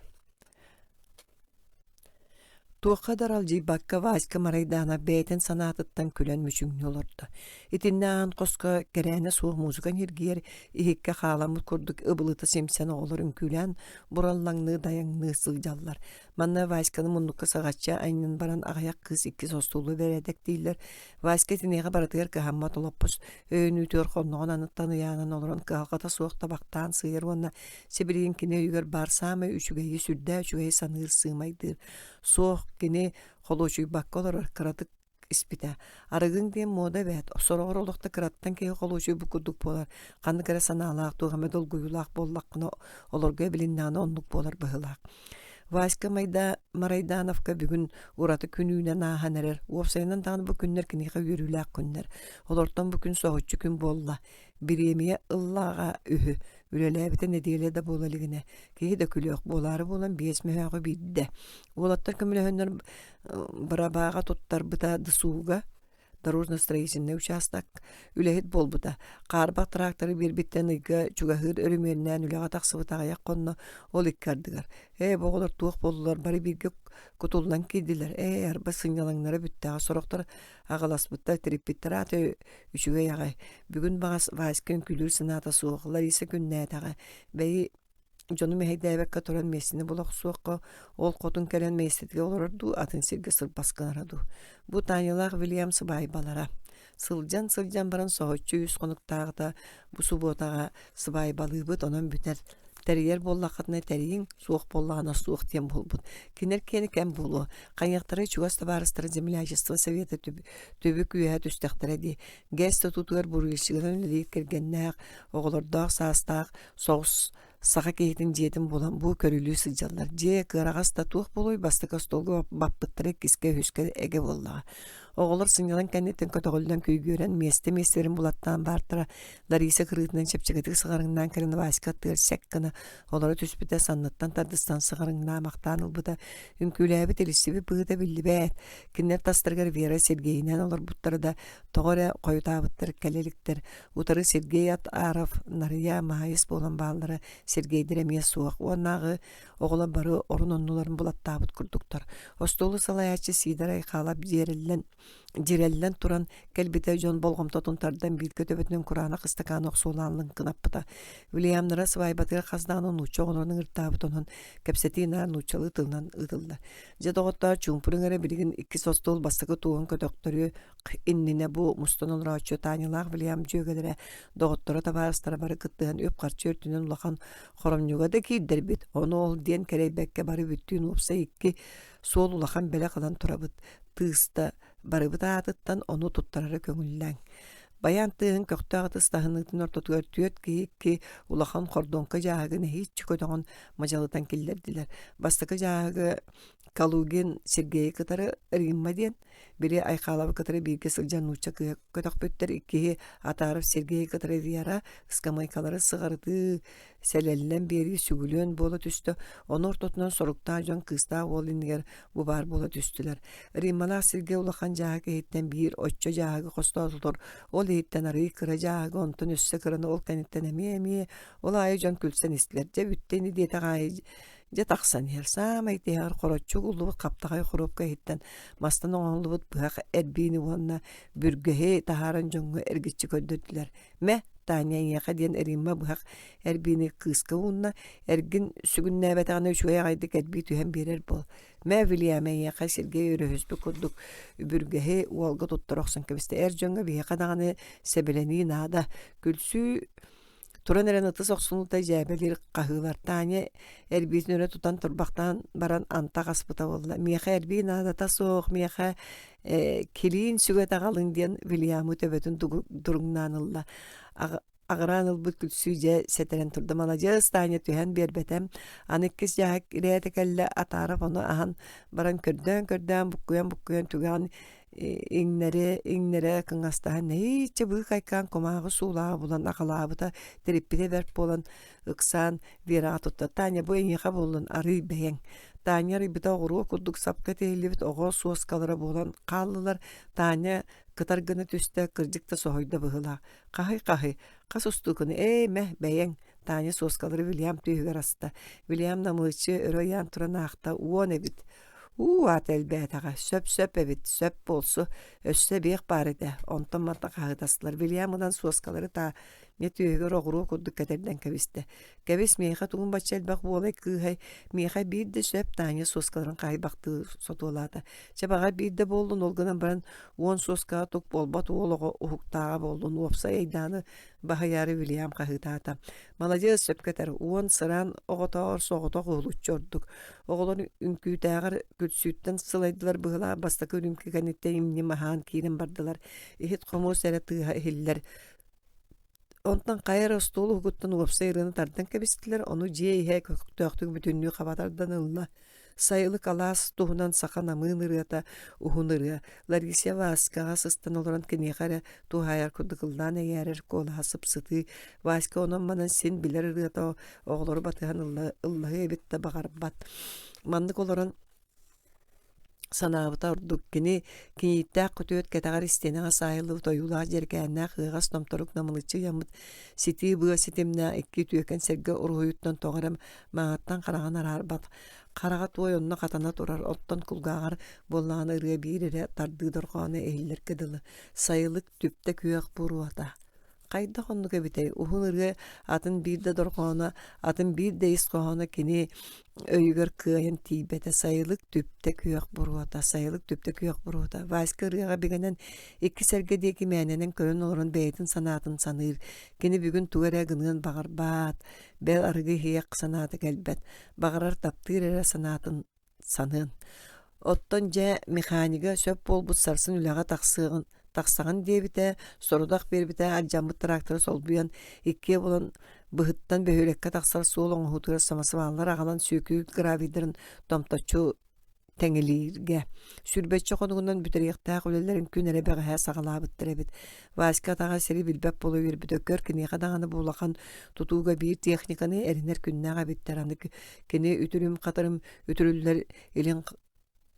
Туохха да аралдьыйбакка Васька Марайдаана бэйэтин санаатыттан күлэн мүчүҥнүү олордо. Итиннэ аан хоско кэрээнэ суох музыка ньиргийэр, иһиккэ хааламмыт курдук ыбылыта симсэн оҕолор үҥкүүлээн бураллаҥныы дайаҥныы сылдьаллар. Манна Васьканы муннукка саҕаччы анньан баран аҕыйах кыыс иккис остуолу бэрээдэктииллэр. Васька итиниэхэ барытыгар кыһаммат олоппос өйөнүүтүгэр хонноҕун аныттан ыйаанан олорон кыһалҕата суох табахтаан сыыйар уонна Сибилигин кини өйүгэр баар саамай үчүгэйи, сүрдээх үчүгэйи саныыр, сыымайдыыр. Суох, кини холуочуйбакка олорор, кыратык испитэ. Арыгыҥ диэн муода эбээт, сороҕор олохто кыраттан киһи холуочуйбут курдук буолар. Ханнык эрэ санаалаах, туох эмэ долгуйуулаах буоллаххына, олорго эбилиннэҕинэ оннук буолар быһыылаах. Васька Майда Марайдановка бүгүн ураты күн үүнэн ааһан эрэр. Уопсайынан даҕаны бу күннэр киниэхэ үөрүүлээх күннэр. Олортон бу күн соһуччу күн буолла. Бириэмийэ ыллаҕа үһү. Үлэлээбитэ нэдиэлэ да буола илигинэ, киһи да күлүөх буолаары буолан биэс мөһөөҕү биэрдэ. Уолаттар көмөлөһөннөр бырабааҕа туттарбыта ДСУ-га дорожно-строительный участок үлэһит буолбута. Хаарбах тракторы биэрбиттэн ыйга чугаһыыр өрөмүөннээн үлэҕэ тахсыбыта аҕыйах хонно ол икки ардыгар. Ээ, бу оҕолор туох буоллулар, бары бииргэ кутуллан киирдилэр. Ээ, арба сынньалаҥнара бүттэҕэ, сорохтор аҕаласпыттар, тириппиттэр аата үчүгэй аҕай. Бүгүн баҕас Васька үҥкүүлүүр санаата суох, Лариса күннээтэҕэ. Бэйи дьону мэһэйдээбэккэ туран миэстэни була охсуохха, ол хотун кэлэн миэстэтигэр олорор дуу, атын сиргэ сырбас гынара дуу. Бу Танялаах Вильям сыбаайбалара. Сылдьан-сылдьан баран соһуччу үс хонуктааҕыта бу субуотаҕа сыбаайбалыыбыт, онон бүтэр. Тэрийэр буоллаххытына тэрийиҥ, суох буоллаҕына суох диэн буолбут. Кинилэр киэнэ кэм буолуо. Хайыахтарай чугас табаарыстара землячество совета түбүк үөһэ түстэхтэрэ дии. ГЭС тутуутугар буруйчугунан үлэлиир кэргэннээх, оҕолордоох саастаах соҕус саха киһитин дьиэтин булан бу көрүлүү сылдьаллар. Дьиэ кыараҕас да туох буолуой бастакы остуолга баппыттара иккискэ, үһүскэ эгэ буоллаҕа. Оҕолор сынньалаҥ кэнниттэн көтөҕүллэн күйгүөрэн миэстэ-миэстэлэрин булаттаан баартара Лариса кырыытынан чэпчэкитик сыҕарыҥнаан кэлэн Васька аттыгар сэк гына олоро түспүтэ, санныттан тардыстан сыҕарыҥнаамахтаан ылбыта, үҥкүүлээбит илиссибит быһыыта биллибэт. Кинилэр тастарыгар Вера Сергейинээн олорбуттара да, тоҕо эрэ хойутаабыттар кэлэ иликтэр. Утары Сергей Атаров, Нарыйа, Маайыс буолан бааллара, Сергейдэр эмиэ суох. Уоннааҕы оҕолор бары орун-оннуларын булаттаабыт курдуктар. Остуолу салайааччы Сидор Айхалап дьиэрэллэн дьирэллэн туран кэлбитэ дьон болҕомтотун тардан бииргэ төбөтүнэн кураанах ыстакааны охсуолаан лыҥкынаппыта. Вильямнара сыбаайбатыгар хас даҕаны нуучча оҕолорун ыҥыртаабыт онон кэпсэтии наар нууччалыы тылынан ыытыллар. Дьэ доҕоттоор чуумпуруҥ эрэ билигин иккис остуол бастакы туоһун көтөхтөрүө иннинэ бу мустан олорооччу Танялаах Вильям дьүөгэлэрэ доҕотторо табаарыстара бары кыттыһан үп-харчы өртүнэн улахан хоромньуга да киирдэрбит. Ону ол диэн кэрэйбэккэ бары бүттүүн уопсай икки суол улахан бэлэх ылан турабыт. Тыыста барыбыт аатыттан ону туттарары көҥүллээҥ. Байаан тыаһын көхтөөх ытыс таһыныытын ортотугар түөрт киһи икки улахан хордуоҥка дьааһыгы нэһииччэ көтөҕөн мадьалытан киллэрдилэр. Бастакы дьааһыгы Калугин Сергейи кытары Римма диэн, били Айхалабы кытары бииргэ сылдьан нуучча кыыһа көтөхпүттэр, иккиһи Атаров Сергейи кытары Вера ыскамыайкалары сыҕарытыы, сэлэллэн биэрии сүгүлүөн буола түстэ, ону ортотунан соруктаах дьон кыыстаах уол иннигэр бу баар буола түстүлэр. Риммалаах сиргэ улахан дьааһык иһиттэн биир оччо дьааһыгы хостоотулар, ол иһиттэн арыый кыра дьааһыгы, онтон өссө кыраны ол кэнниттэн эмиэ-эмиэ ол аайы дьон күлсэн истилэр. Дьэ бүттэ ини диэтэх аайы. Дьэ тахсан иһэр. Саамай тиһэҕэр хороччу угуллубут хаптаҕай хоруопка иһиттэн мастан оҥоһуллубут быһах эрбиини уонна бүргэһи таһааран дьоҥҥо эргиччи көрдөрдүлэр. Мэ, Таня эйиэхэ диэн Римма быһах эрбиини кыыска уунна, эргин сүгүннээбэтэҕинэ үчүгэй аҕайдык эрбии түһэн биэрэр буол. Мэ, Вильям эйиэхэ Сергей өрөһүспүт курдук бүргэһи уолга туттара охсон кэбистэ. Эр дьоҥҥо биһиэхэ даҕаны сэбилэнии наада. Күлсүү Туран эрэн ытыс охсунуута дьээбэлиир хаһыылар. Таня эрбиитин өрө тутан турбахтаан баран антах аспыта буолла. Миэхэ эрбии наадата суох, миэхэ э, килиин сүгэтэ аҕалыҥ диэн Вильямы төбөтүн дуруҥнаан ылла. Аҕыраан ылбыт күлсүү дьэ сэтэрэн турда. Маладьыас, Таня түһэн биэрбэтэм. Аны иккис дьааһык ирээтэ кэллэ, Атааров ону аһан баран көрдөөн-көрдөөн, буккуйан-буккуйан түгэҕин иҥнэри иҥнэрэ кыҥастаһан нэһииччэ быыкайкаан кумааҕы суулааҕы булан аҕалаабыта тириппитэ бэрт буолан ыксаан Вераҕа тутта Таня бу эйиэхэ буоллун арый бэйэҥ Таня арыйбыта оҕуруо курдук сапка тиһиллибит оҕо суоскалара буолан хааллылар Таня кытар гына түстэ кырдьык да соһуйда быһыылаах хаһый хаһый хас устуукуну ээ мэ бэйэҥ Таня суоскалары Вильям түөһүгэр аста Вильям намылыччы өрө ыйаан туран аахта уон эбит Уу, аата элбээтэҕэ, сөп-сөп эбит, сөп буолсу, өссө эбиэх баар этэ, онтон мантан хаһыытастылар. Вильям ылан суоскалары Таня түөһүгэр оҕуруо курдук кэтэрдэн кэбистэ. Кэбис, миэхэ тугум бачча элбэх буолай кыыһай, миэхэ биир да сөп, Таня суоскаларын хаайбахтыы сотуолаата. Чэ, баҕар биир да буоллун, ол гынан баран уон суоскаҕа тук буолбат уол оҕо уһуктааҕа буоллун, уопсай айдааны баһыйаары Вильям хаһыытаата. Маладьыас, сөпкө этэр, уон сыраан оҕотооҕор соҕотох уһулуччу ордук. Оҕолор үҥкүүтээҕэр күлсүүттэн сылайдылар быһыылаах бастакы үрүүмкэ кэнниттэн имньим аһаан киирэн бардылар. Иһит-хомуос эрэ тыаһа иһиллэр. Онтон хайа эрэ остуол уһугуттан уопсай ырыаны тардан кэбистилэр, ону дьиэ иһэ көхтөөхтүк бүтүннүү хаба тардан ылла. Сайылык алаас туһунан саха намыын ырыата уһун ырыа. Лариса Васькаҕа сыстан олорон киниэхэ эрэ туһаайар курдук ыллаан эйээрэр куолаһа сып-сытыы. Васька онон-манан син билэр ырыата оҕолору батыһан ыллаһыа эбит да баҕарбат. Маннык олорон санаабыта ордук. Кини кинииттээх күтүөт кэтэҕэр истиэнэҕэ саайыллыбыт ойуулаах дьэргээннээх ыаҕас томторук намылыччы ыйаммыт ситии быа ситимнээх икки үтүөкэн сэргэ уруһуйуттан тоҕо эрэ маҥаттан хараҕын араарбат. Хараҕа туой онно хатана турар, оттон кулгааҕар буоллаҕына ырыа биир эрэ тардыы дорҕооно иһиллэргэ дылы. Сайылык түптэ күөх буруота. Хайдах оннук эбитэй, уһун ырыа атын биир да дорҕооно, атын биир да ис хоһооно кини өйүгэр кыайан тиийбэтэ. Сайылык түптэ күөх буруота, сайылык түптэ күөх буруота. Васька ырыаҕа бигэнэн икки сэргэ диэки мээнэнэн көрөн олорон бэйэтин санаатын саныыр. Кини бүгүн тугу эрэ гыныан баҕарбат, бэл арыгы иһиэх санаата кэлбэт, баҕарар таптыыр эрэ санаатын саныан. Оттон дьэ механига сөп буолбут сарсын үлэҕэ тахсыаҕын тахсаҕын диэбитэ, сорудах биэрбитэ алдьаммыт тракторы солбуйан иккиэ буолан быһыттан бөһүөлэккэ тахсар суол оҥоһуутугар самосваллар аҕалан сүөкүү гравийдарын томточчу тэҥилииргэ. Сүүрбэччэ хонугунан бүтэриэхтээх үлэлэрин күн эрэ бэҕэһээ саҕалаабыттар эбит. Васька атаҕа сири билбэт буола үөрбүтэ. Көр киниэхэ даҕаны бу улахан тутууга биир техниканы эрэнэр күннээх эбиттэр. Аны кини үтүрүм-хатырым үтүрүллэр илин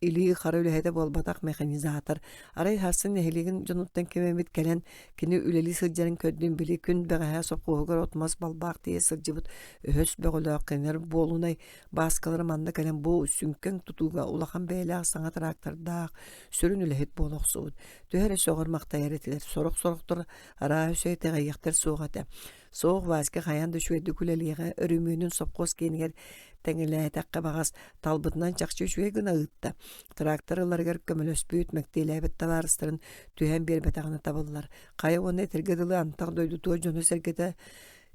илии хара үлэһитэ буолбатах механизатор. Арай сарсын нэһилиэгин дьонуттан ким эмит кэлэн кини үлэлии сылдьарын көрдүн били күн бэҕэһээ сопхуоһугар от-мас балбаах тиийэ сылдьыбыт өһөс бөҕөлөөх кинилэр буолунай Бааскалара манна кэлэн бу сүҥкэҥ тутууга улахан бэйэлээх саҥа трактордаах сүрүн үлэһит буола охсубут. Төһө эрэ сөҕөр-махтайар этилэр. Сорох-сорохтор арааһы өссө итэҕэйиэхтэр суох этэ. Суох Васька хайаан да үчүгэйдик үлэлиэҕэ, өрүмүөнүн сопхуос киинигэр тэҥилээтэххэ баҕас талбытынан чахчы үчүгэй гына ыытта. Трактор ыларыгар көмөлөспүт, мэктиэлээбит табаарыстарын түһэн биэрбэтэҕинэ табыллар. Хайа уонна этэргэ дылы антах дойдутугар дьоно-сэргэтэ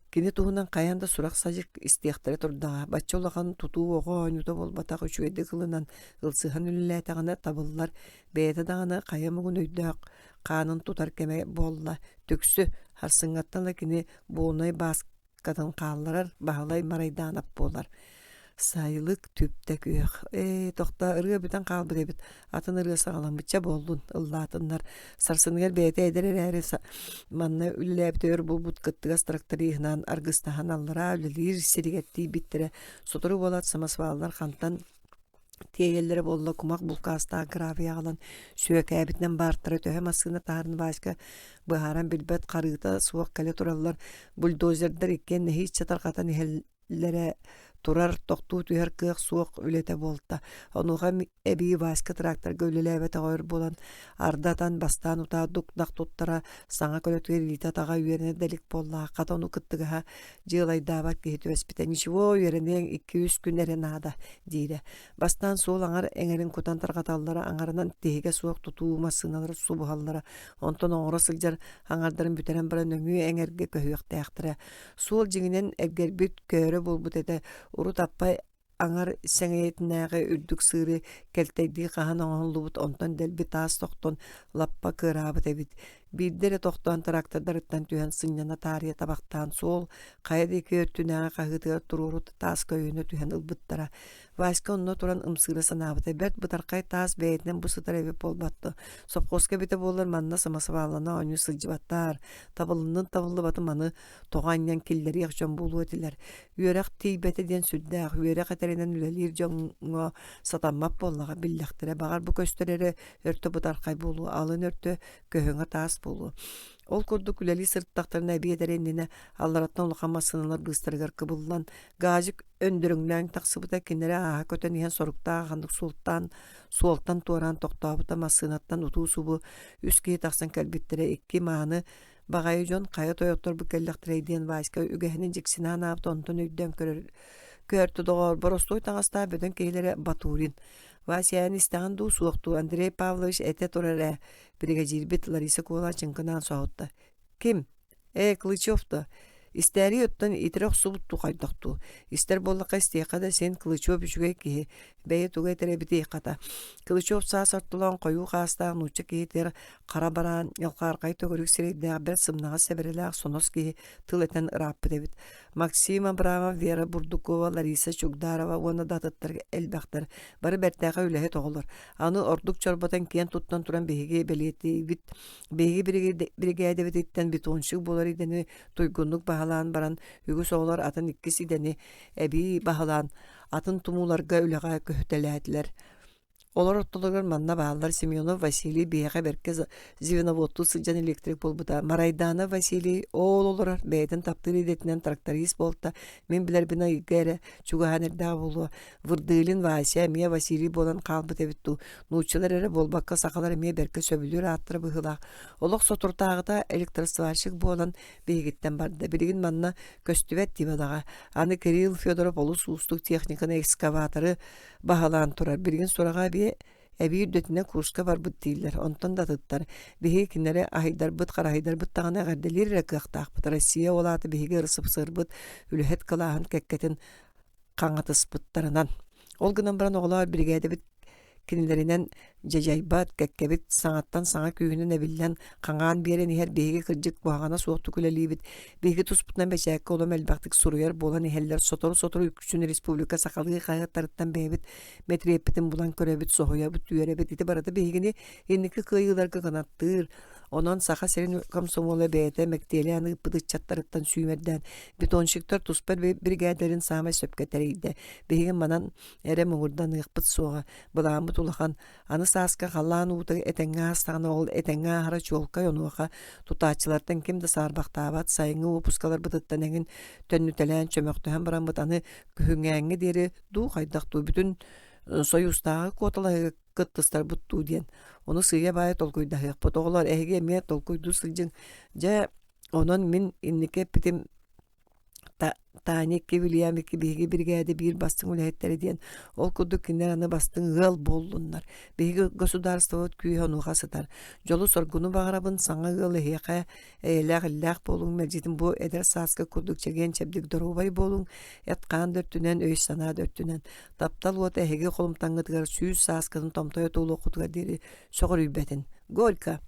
Кини туһунан хайаан да сурах-садьык истиэхтэрэ турдаҕа, бачча улахан тутуу оҕо оонньуута буолбатах үчүгэйдик ылынан, ылсыһан үлэлээтэҕинэ табыллар, бэйэтэ даҕаны хайа муҥун өйдөөх хаанын тутар кэмэ буолла. Түксү, сарсыҥҥаттан ыла кини буолунай бааскатын хаалларар Баһылай Марайдаанап буолар. Сайылык түптэ күөх. Ээ, тохтоо, ырыа бүтэн хаалбыт эбит. Атын ырыа саҕаламмычча буоллун, ыллаатыннар. Сарсыныгар бэйэтэ эдэр эрээри манна үлэлээбитэ өр буолбут кыттыгас тракториһынан аргыстаһан аллараа үлэлиир сиригэр тиийбиттэрэ. Сотору буолаат самосваллар хантан тиэйэллэрэ буолла кумах булкаастаах гравий аҕалан сүөкээбитинэн баартара төһө массыына таһарын Васька быһааран билбэт харыыта суох кэлэ тураллар. Бульдозердар иккиэн нэһииччэ тарҕатан иһэллэрэ. Турар, тохтуу түһэр кыах суох үлэтэ буолта. Онуоха эбии Васька тракторга үлэлээбэтэҕэ өр буолан, ардатан бастаан утаа дук-дах туттара, саҥа көлөтүгэр илиитэ-атаҕа үөрэнэ да илик буоллаҕа, хата ону кыттыгаһа дьыалайдаабат киһи түбэспитэ. Ничего, үөрэниэҥ икки-үс күн эрэ наада, диирэ. Бастаан суол аҥар эҥэрин кутан тарҕаталлара, аҥарынан тиһигэ суох тутуу массыыналара субуһаллара, онтон оҥоро сылдьар аҥардарын бүтэрэн баран нөҥүө эҥэргэ көһүөхтээхтэрэ. Суол дьиҥинэн эргэрбит көөрө буолбут этэ, урут аппа аҥар сэҥийэтинээҕи үрдүк сыыры кэлтэйдии хаһан оҥоһуллубут онтон дэлби таас тохтон лаппа кыараабыт эбит. Биирдэ эрэ тохтоон трактордарыттан түһэн сынньана таарыйа табахтаан суол хайа диэки өттүнээҕи хаһыытыгар туруору тааска өйөнө түһэн ылбыттара. Васька онно туран ымсыыра санаабыта бэрт бытархай таас бэйэтинэн бу сытар эбит буолбат дуо? Сопхуоска эбитэ буоллар манна самосваллана оонньуу сылдьыбаттаар. Табылыннын табыллыбатын маны тоҕо анньан киллэриэх дьон буолуо этилэр. Үөрэх тиийбэтэ диэн сүрдээх, үөрэх этэринэн үлэлиир дьоҥҥо сатаммат буоллаҕа биллэхтэрэ. Баҕар бу көстөр эрэ өртө бытархай буолуо, алын өртө көһөҥө таас буолуо. Ол курдук үлэлии сырыттахтарына эбиэт эрэ иннинэ аллараттан улахан массыыналар быыстарыгар кыбыллан, газик өндөрөҥнөөн тахсыбыта, кинилэри ааһа көтөн иһэн соруктаах аҕаннык суолтаан, суолтан туораан тохтообута массыынаттан утуу-субу үс киһи тахсан кэлбиттэрэ, икки мааны Баҕайы дьон хайа тойотторбут кэллэхтэрэй диэн Васька үгэһинэн дьиксинэ санаабыт онтон өйдөөн көрөр көөртө доҕоор боростуой таҥастаах бөдөҥ киһилэрэ Батурин. Вася эн истэҕин дуу суох дуу Андрей Павлович этэ турар ээ биригэдьиирбит Лариса Куола чыҥкынаан соһутта. Ким? Ээ Клычев да Истээри оттон итирэ охсубут дуу хайдах дуу? Истэр буоллахха истиэххэ да син Клычев үчүгэй киһи бэйэ тугу этэр эбитий хата. Клычев саас ортолоон хойуу хаастаах нуучча киһитигэр хара бараан, ньалхаархай төгүрүк сирэйдээх бэрт сымнаҕас сэбэрэлээх сонос киһи тыл этэн ырааппыт эбит. Максим Абрамов, Вера Бурдукова, Лариса Чугдарова уонна да атыттар элбэхтэр. Бары бэртээхэй үлэһит оҕолор. Аны ордук чорботон киэн туттан туран биһиги бэлиэтиибит. Биһиги биригээдэбититтэн бетонщик буолар идэни туйгуннук баһылаан баран, үгүс оҕолор атын иккис идэни эбии баһылаан, атын тумууларга үлэҕэ көһүтэлээтилэр. Олор ортолоругар манна бааллар Семенов Василий биһиэхэ бэркэ звеноводтуу сылдьан электрик буолбута, Марайданов Василий оол олорор, бэйэтин таптыыр идэтинэн тракторист буолта, мин билэрбин ыйга эрэ чугаһаан эрдэҕэ буолуо. Вырдылин Вася эмиэ Василий буолан хаалбыт эбит дуу, нууччалар эрэ буолбакка сахалар эмиэ бэркэ сөбүлүүр ааттара быһыылаах. Олох соторутааҕыта электросварщик буолан биһигиттэн барда. Билигин манна көстүбэт дии балаҕа. Аны Кирилл Федоров олус уустук техниканы экскаваторы баһылаан турар. Билигин сураҕа эбии эбии үрдэтинэ курска барбыт дииллэр. Онтон да атыттар. Биһиги кинилэри аһыйдарбыт, хараһыйдарбыт даҕаны эҕэрдэлиир эрэ кыахтаахпыт. Россия ол аата биһиги ырысыпсыырбыт үлэһит кылааһын кэккэтин хаҥатыспыттарынан. Ол гынан баран оҕолоор биригээдэбит кинилэринэн дьадьайбат, кэккэбит саҥаттан саҥа күүһүнэн эбиллэн, хаҥаан биэрэн иһэр биһиги кырдьык куһаҕана суохтук үлэлиибит. Биһиги туспутунан бэчээккэ улам элбэхтик суруйар буолан иһэллэр. Сотору-сотору үксүн республика сахалыы хаһыаттарыттан бэйэбит мэтириэппитин булан көрөбүт, соһуйабыт, үөрэбит. Ити барыта биһигини инники кыайыыларга кынаттыыр. Онон Саха сирин комсомола бэйэтэ мэктиэлээн ыыппыт ыччаттарыттан сүүмэрдээн бетонщиктар туспа биригээдэлэрин саамай сөпкө тэрийдэ. Биһиги манан эрэ муҥурданыахпыт суоҕа, былааммыт улахан. Аны сааска халлаан уута этэҥҥэ аастаҕына ол этэҥҥэ ааһара чуолкай онуоха тутааччылартан ким да саарбахтаабат сайыҥҥы уоппускаларбытыттан эҥин төннүтэлээн чөмөхтөһөн бараммыт аны күһүҥҥээҥҥэ диэри дуу хайдах дуу бүтүн сойуустааҕы куоталаһыыга кыттыстарбыт дуу диэн ону сыыйа-баайа толкуйдаһыахпыт оҕолор эһиги эмиэ толкуйдуу сылдьыҥ дьэ онон мин инники эппитим Таня икки Вильям икки биһиги биригээдэ биир бастыҥ үлэһиттэрэ диэн ол курдук кинилэр аны бастыҥ ыал буоллуннар. Биһиги государствобыт күүһэ онуоха сытар. Дьолу-соргуну баҕарабын саҥа ыал эһиэхэ эйэлээх иллээх буолуҥ мэлдьитин бу эдэр сааска курдук чэгиэн-чэбдик доруобай буолуҥ эт-хаан да өттүнэн өй-санаа да өттүнэн таптал уота эһиги холумтаҥҥытыгар сүүс сааскытын томтойо туолуоххутугар диэри сөҕүрүйбэтин. Горько!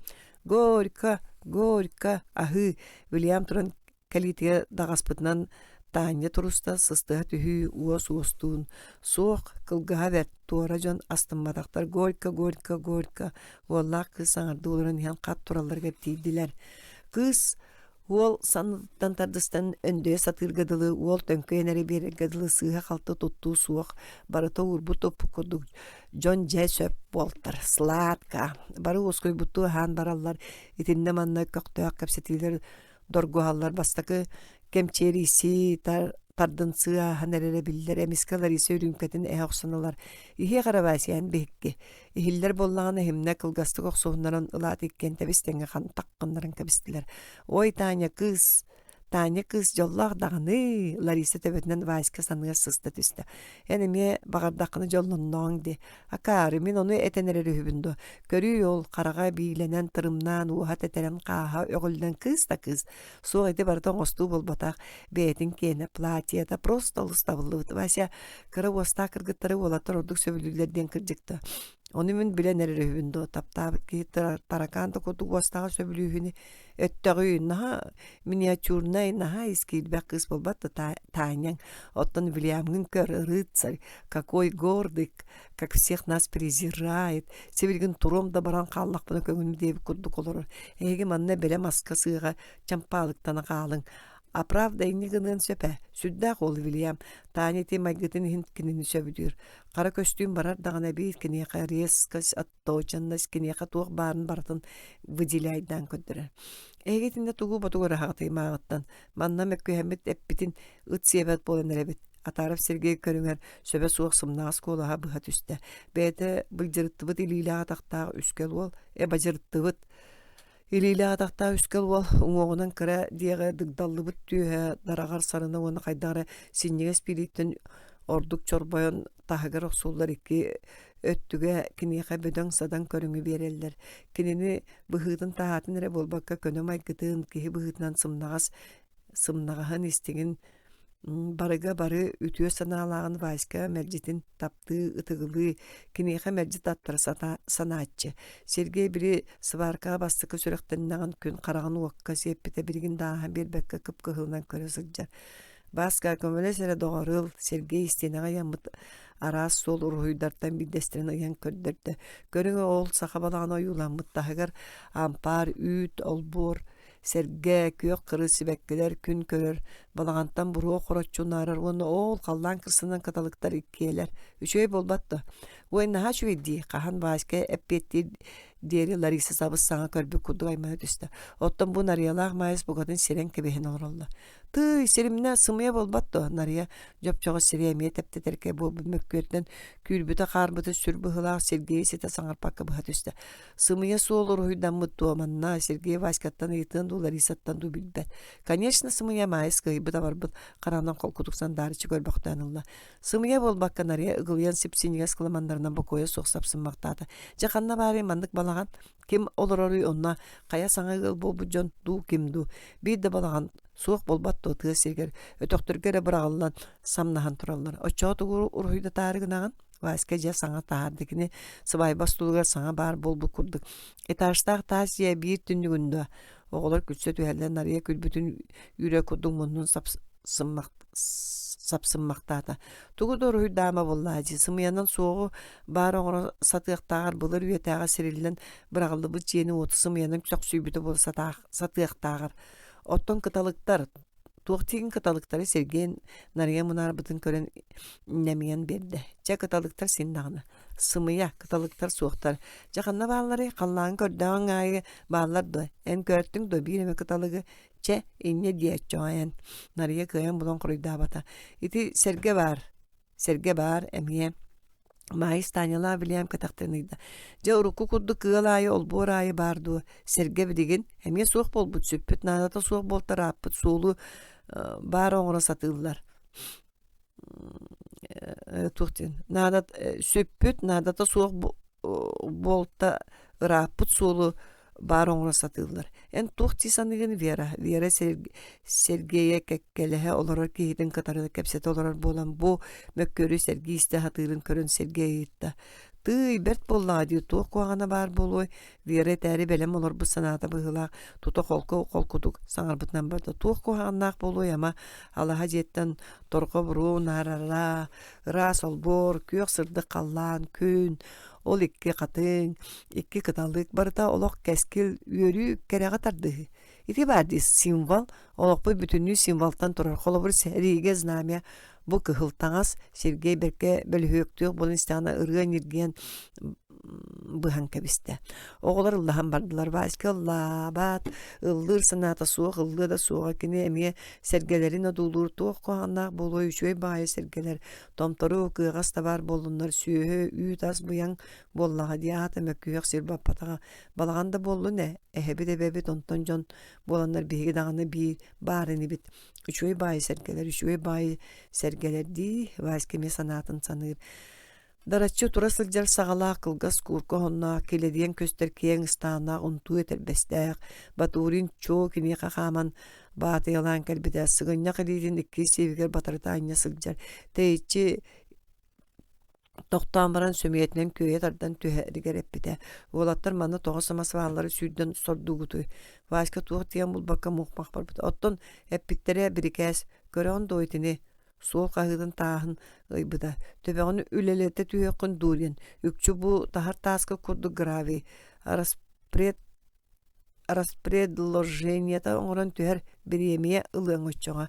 Горько! Горько! Аһыы! Вильям туран Кэлиитигэр даҕаспытынан Таанньа туруста сыстыһа түһүү уос уостуун суох кылгаһа бэрт туора дьон астымматахтар горько горько горько уоллаах кыыс саҥардыы олорон иһэн хат туралларыгар тиийдилэр кыыс уол санныттан тардыстан өндөйө сатыырга дылы уол төҥкөйөн эрэ биэрэргэ дылы сыыһа-халты туттуу суох барыта уурбут-туппут курдук дьон дьэ сөп буолтар сладко бары уоскуйбуттуу аһаан бараллар итиннэ манна көхтөөх кэпсэтиилэр доргуһаллар бастакы кэмчиэрийсии. тардынсыы ааһан эрэрэ биллэр. Эмискэ Лариса үрүүмкэтин эһэ охсон ылар. Иһиэх эрэ Вася эн биһикки. Иһиллэр буоллаҕына иһимнэ кылгастык охсуһуннаран ылаат иккиэн тэбис-тэҥҥэ таххыннаран кэбистилэр. Ой, Таня кыыс, Таня кыыс дьоллоох даҕаны, Лариса төбөтүнэн Васька саныар сыста түстэ. Эн эмиэ баҕардаххына дьоллонноҕуҥ дии. Акаары, мин ону этэн эрэр үһүбүн дуо? Көрүүй ол, хараҕа биилэнэн, тырымнаан, уоһа тэтэрэн, хааһа өҕүллэн кыыс да кыыс. Суох ити барыта оҥостуу буолбатах, бэйэтин киэнэ, платьета просто олус табыллыбыт. Вася кыра уостаах кыргыттары уолаттар ордук сөбүлүүллэр диэн кырдьыкта. Ону мин билэн эрэр үһүбүн дуо? Таптаабыт киһи таракаан да курдук уостааҕы сөбүлүүһүнү Өттөҕүй, наһаа миниатюрнай, наһаа ис киирбэх кыыс буолбат да Таняҥ. Оттон Вильямҥын көр, рыцарь, какой гордый, как всех нас презирает. Сибилигин туруом да баран хааллахпына көҥүлүм диэбит курдук олорор. Эһиги манна бэлэм аска сыаҕа чампаалыктана хаалыҥ. А правда инньэ гыныан сөп ээ. Сүрдээх уол Вильям. Таня ити майгытын иһин кинини сөбүлүүр. Хара көстүүм барар даҕаны эбии киниэхэ резкость, отточенность киниэхэ туох баарын барытын выделяйдаан көрдөрөр. Эһиги итиннэ тугу ботугураһаҕытый мааҕыттан? Манна мөккүһэммит эппитин ыт сиэбэт буолан эрэбит. Атаров Сергей көрүҥэр сөбө суох сымнаҕас куолаһа быһа түстэ. Бэйэтэ былдьырыттыбыт илиилээх атахтаах үскэл уол, э бадьырыттыбыт Илиилээх-атахтаах үскэл уол уҥуоҕунан кыра диэҕи дыгдаллыбыт түөһэ дараҕар сарына уонна хайдах эрэ синньигэс билииттэн ордук чорбойон таһыгар охсуллар икки өттүгэ киниэхэ бөдөҥ-садаҥ көрүҥү биэрэллэр. Кинини быһыытын-таһаатын эрэ буолбакка көнө майгытын, киһи быһыытынан сымнаҕас сымнаҕаһын, истиҥин Барыга бары үтүө санаалааҕын Васька мэлдьитин таптыы, ытыгылыы, киниэхэ мэлдьи таттара санааччы. Сергей били сыбааркаҕа бастакы сүрэхтэннэҕин күн хараҕын уокка сиэппитэ билигин да ааһан биэрбэккэ кып-кыһылынан көрө сылдьар. Бааска көмөлөс эрэ доҕорыл, Сергей истиэнэҕэ ыйаммыт араас суол уруһуйдартан биирдэстэрин ыйан көрдөрдө. Көрүҥ ол саха балаҕана ойууламмыт таһыгар ампаар, үүт, олбуор, Сэргэ, күөх кырыс сибэккилэр күн көрөр, балаҕантан буруо хороччу унаарар уонна оол халлаан кырсынан кыталыктар иккиэлэр. Үчүгэй буолбат дуо? Уой, наһаа үчүгэй дии, хаһан Васька эппиэттиир диэри Лариса сабыс-саҥа көрбүт курдук аймана түстэ. Оттон бу Нарыйалаах Маайыс букатын сирэн кэбиһэн олороллор. Тыый, сиримнэ, сымыйа буолбат дуо? Нарыйа дьопчоҕо сири эмиэ тэптэтэркэй буолбут мөккүөртэн күүрбүтэ-хаарбыта сүр быһыылаах Сергей ситэ саҥарпакка быһа түстэ. Сымыйа суол уруһуйдаммыт дуо манна Сергей Васькаттан ыйытыан дуу, Ларисаттан дуу билбэт. Конечно, сымыйа Маайыс кыайбыт-абарбыт хараҕынан холкутук сандаарыччы көрбөхтөөн ылла. Сымыйа буолбакка Нарыйа ыгылыйан сип-синньигэс кыламаннарынан бокуойа суох сапсыммахтаата. Дьэ ханна баарый маннык балаҕан? Ким олороруй онно? Хайа саҥа ыал буолбут дьон дуу, ким дуу? Биир да балаҕан суох буолбат дуо тыа сиригэр өтөхтөргө эрэ быраҕыллан самнаһан тураллар. Оччоҕо тугу уруһуйдатаары гынаҕын? Васька дьэ саҥа таһаарда кини сыбаайба остуолугар саҥа баар буолбут курдук этажтаах таас дьиэ биир түннүгүн дуо оҕолор күлсэ түһэллэр Нарыйа күлбүтүн үүрэ курдук муннун сапсыммахтаата тугу да уруһуйдаама буоллаа дии сымыйанан суоҕу баар оҥоро сатыахтааҕар былыр үйэтээҕи сириллэн быраҕыллыбыт дьиэни уоту сымыйанан сөхсүйбүтэ буола сатыахтааҕар оттон кыталыктар Туох диигин кыталыктары Сергей Нарыйа мунаарбытын көрөн нэмийэн биэрдэ. Чэ, кыталыктар син даҕаны. Сымыйа, кыталыктар суохтар. Дьэ, ханна баалларый? Халлааҥҥа көрдөҕүҥ аайы бааллар дуо? Эн көртүҥ дуо биир эмэ кыталыгы? Чэ, инньэ диэччоҕо эн. Нарыйа кыайан булан хоруйдаабата. Ити сэргэ баар. Сэргэ баар эмиэ. Маайыс Танялаах Вильям кэтэхтэн ыйда. Дьэ урукку курдук ыал аайы олбуор аайы баар дуо? Сэргэ билигин эмиэ суох буолбут, сүппүт наадата суох буолтар ааппыт суолу баар оҥоро сатыыллар. Туох диэн наада сүппүт наадата суох буолта ырааппыт суолу баар оҥоро сатыыллар. Эн туох дии саныыгын Вера? Вера Сергейэ кэккэлэһэ олорор киһитин кытары кэпсэтэ олорор буолан бу мөккүөрү сэргии истэ сатыырын көрөн Сергей ыйытта. Тыый, бэрт буоллаҕа дии, туох куһаҕана баар буолуой? Вера этээри бэлэм олорбут санаата быһыылаах, тута холку холкутук саҥарбытынан барда. Туох куһаҕаннаах буолуой ама, алаһа дьиэттэн торҕо буруо унаарара, ыраас олбуор, күөх сырдык халлаан, күн, Ол икки хатыҥ, икки кыталык барыта олох кэскил, үөрүү, кэрэҕэ тардыһыы. Ити баар дии символ, олохпут бүтүннүү символтан турар. Холобур, сэриигэ знамя бу кыһыл таҥас, Сергей бэркэ бөлүһүөктүөх буолан истэҕинэ ырыа ньиргийэн быһан кэбистэ. Оҕолор ыллаһан бардылар. Васька ыллаабат, ыллыыр санаата суох, ыллыа да суоҕа. Кини эмиэ сэргэлэрин одуулуур туох куһаҕаннаах буолуой үчүгэй баҕайы сэргэлэр. Томтору кыаҕас да баар буоллуннар, сүөһү, үүт-ас быйаҥ буоллаҕа дии аата мөккүһүөх сир баппатаҕа. Балаҕан да буоллун ээ, эһэбит эбэбит онтон дьон буоланнар биһиги даҕаны биир баар инибит. Үчүгэй баайы сэргэлэр, үчүгэй баайы сэргэлэр дии, Васька эмиэ санаатын саныыр. Дараччы тура сылдьар саҕалаах кылгас куурка оһонноох, килэдийэн көстөр киэҥ ыстааннаах унтуу этэрбэстээх, Батурин чуо киниэхэ хааман баатыйалаан кэлбитэ, сыгынньах илиитин иккис сиэбигэр батарыта анньа сылдьар, тэйиччи тохтоон баран сөмүйэтинэн күөйэ тардан түһэригэр эппитэ: «Уолаттар манна тоҕо самосваллары сүүрдэн сордуугутуй?» Васька туох диэн булбакка мух-мах барбыта. Оттон эппиттэрэ бирикээс, «Көрөҕүн дуо итини?» Суол хаһыытын тааһын ыйбыта: «Төбөҕүн үлэлэтэ түһүөххүн дуу?» диэн. Үкчү бу таһар тааска курдук гравий, распред распредложениета оҥорон түһэр бириэмийэ ылыаҥ оччоҕо.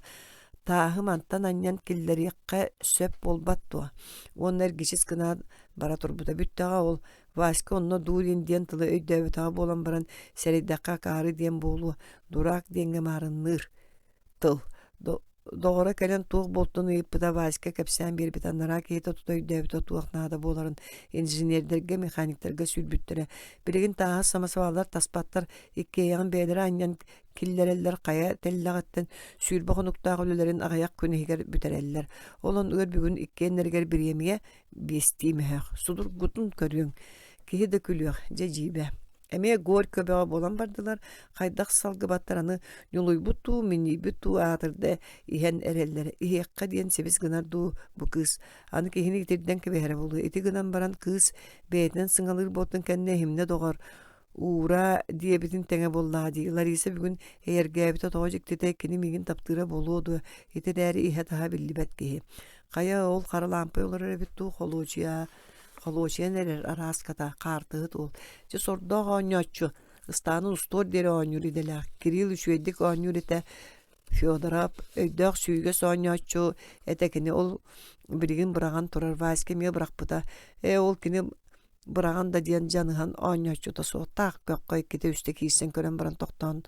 Тааһы мантан анньан киллэриэххэ сөп буолбат дуо? Уонна эргичис гына бара турбута бүттэҕэ ол Васька онно Дурин диэн тылы өйдөөбөтөҕө буолан баран сэрэйдэххэ акаары диэн буолуо, дурак диэҥҥэ маарынныыр тыл. Доҕоро кэлэн туох буолтун ыйыппыта Васька кэпсээн биэрбитэ анараа киһитэ тута өйдөөбүтэ туох наада буоларын инженердэргэ, механиктарга сүүрбүттэрэ. Билигин тааһы самосваллар таспаттар, иккиэйэҕин бэйэлэрэ анньан киллэрэллэр хайа тэллэҕиттэн 20 хонуктаах үлэлэрин аҕыйах күн иһигэр бүтэрэллэр. Ол оннугар бүгүн иккиэннэригэр бириэмийэ биэстии мөһөөх. Судургутун көрүөҥ. Киһи да күлүөх, дьэ дьиибэ. Эмиэ Горько бөҕө буолан бардылар, хайдах салгыбаттар аны ньулуйбут дуу, минньийбит дуу аатырда иһэн эрэллэр. Иһиэххэ диэн сибис гынар дуу бу кыыс. Аны киһини итирдэн кэбиһэрэ буолуо. Ити гынан баран кыыс бэйэтинэн сыҥалыыр буолтун кэннэ иһимнэ доҕор Уура диэбитин тэҥэ буоллаҕа дии. Лариса бүгүн эйэргээбитэ тоҕо дьиктитэй, кини миигин таптыыра буолуо дуо, ити эрээри иһэ-таһа биллибэт киһи. Хайа ол хара лаампай олорор эбит дуу, холуочуйа холуочуйан эрэр арааската, хаартыһыт уол. Дьэ сордоох оонньооччу, ыстаанын устуор диэри оонньуур идэлээх. Кирилл үчүгэйдик оонньуур этэ, Федоров өйдөөх сүүгэс оонньооччу этэ кини ол билигин быраҕан турар Васька эмиэ бырахпыта. Ээ ол кини быраҕан да диэн дьаныһан оонньооччута суох таах көххө иккитэ-үстэ киирсэн көрөн баран тохтоон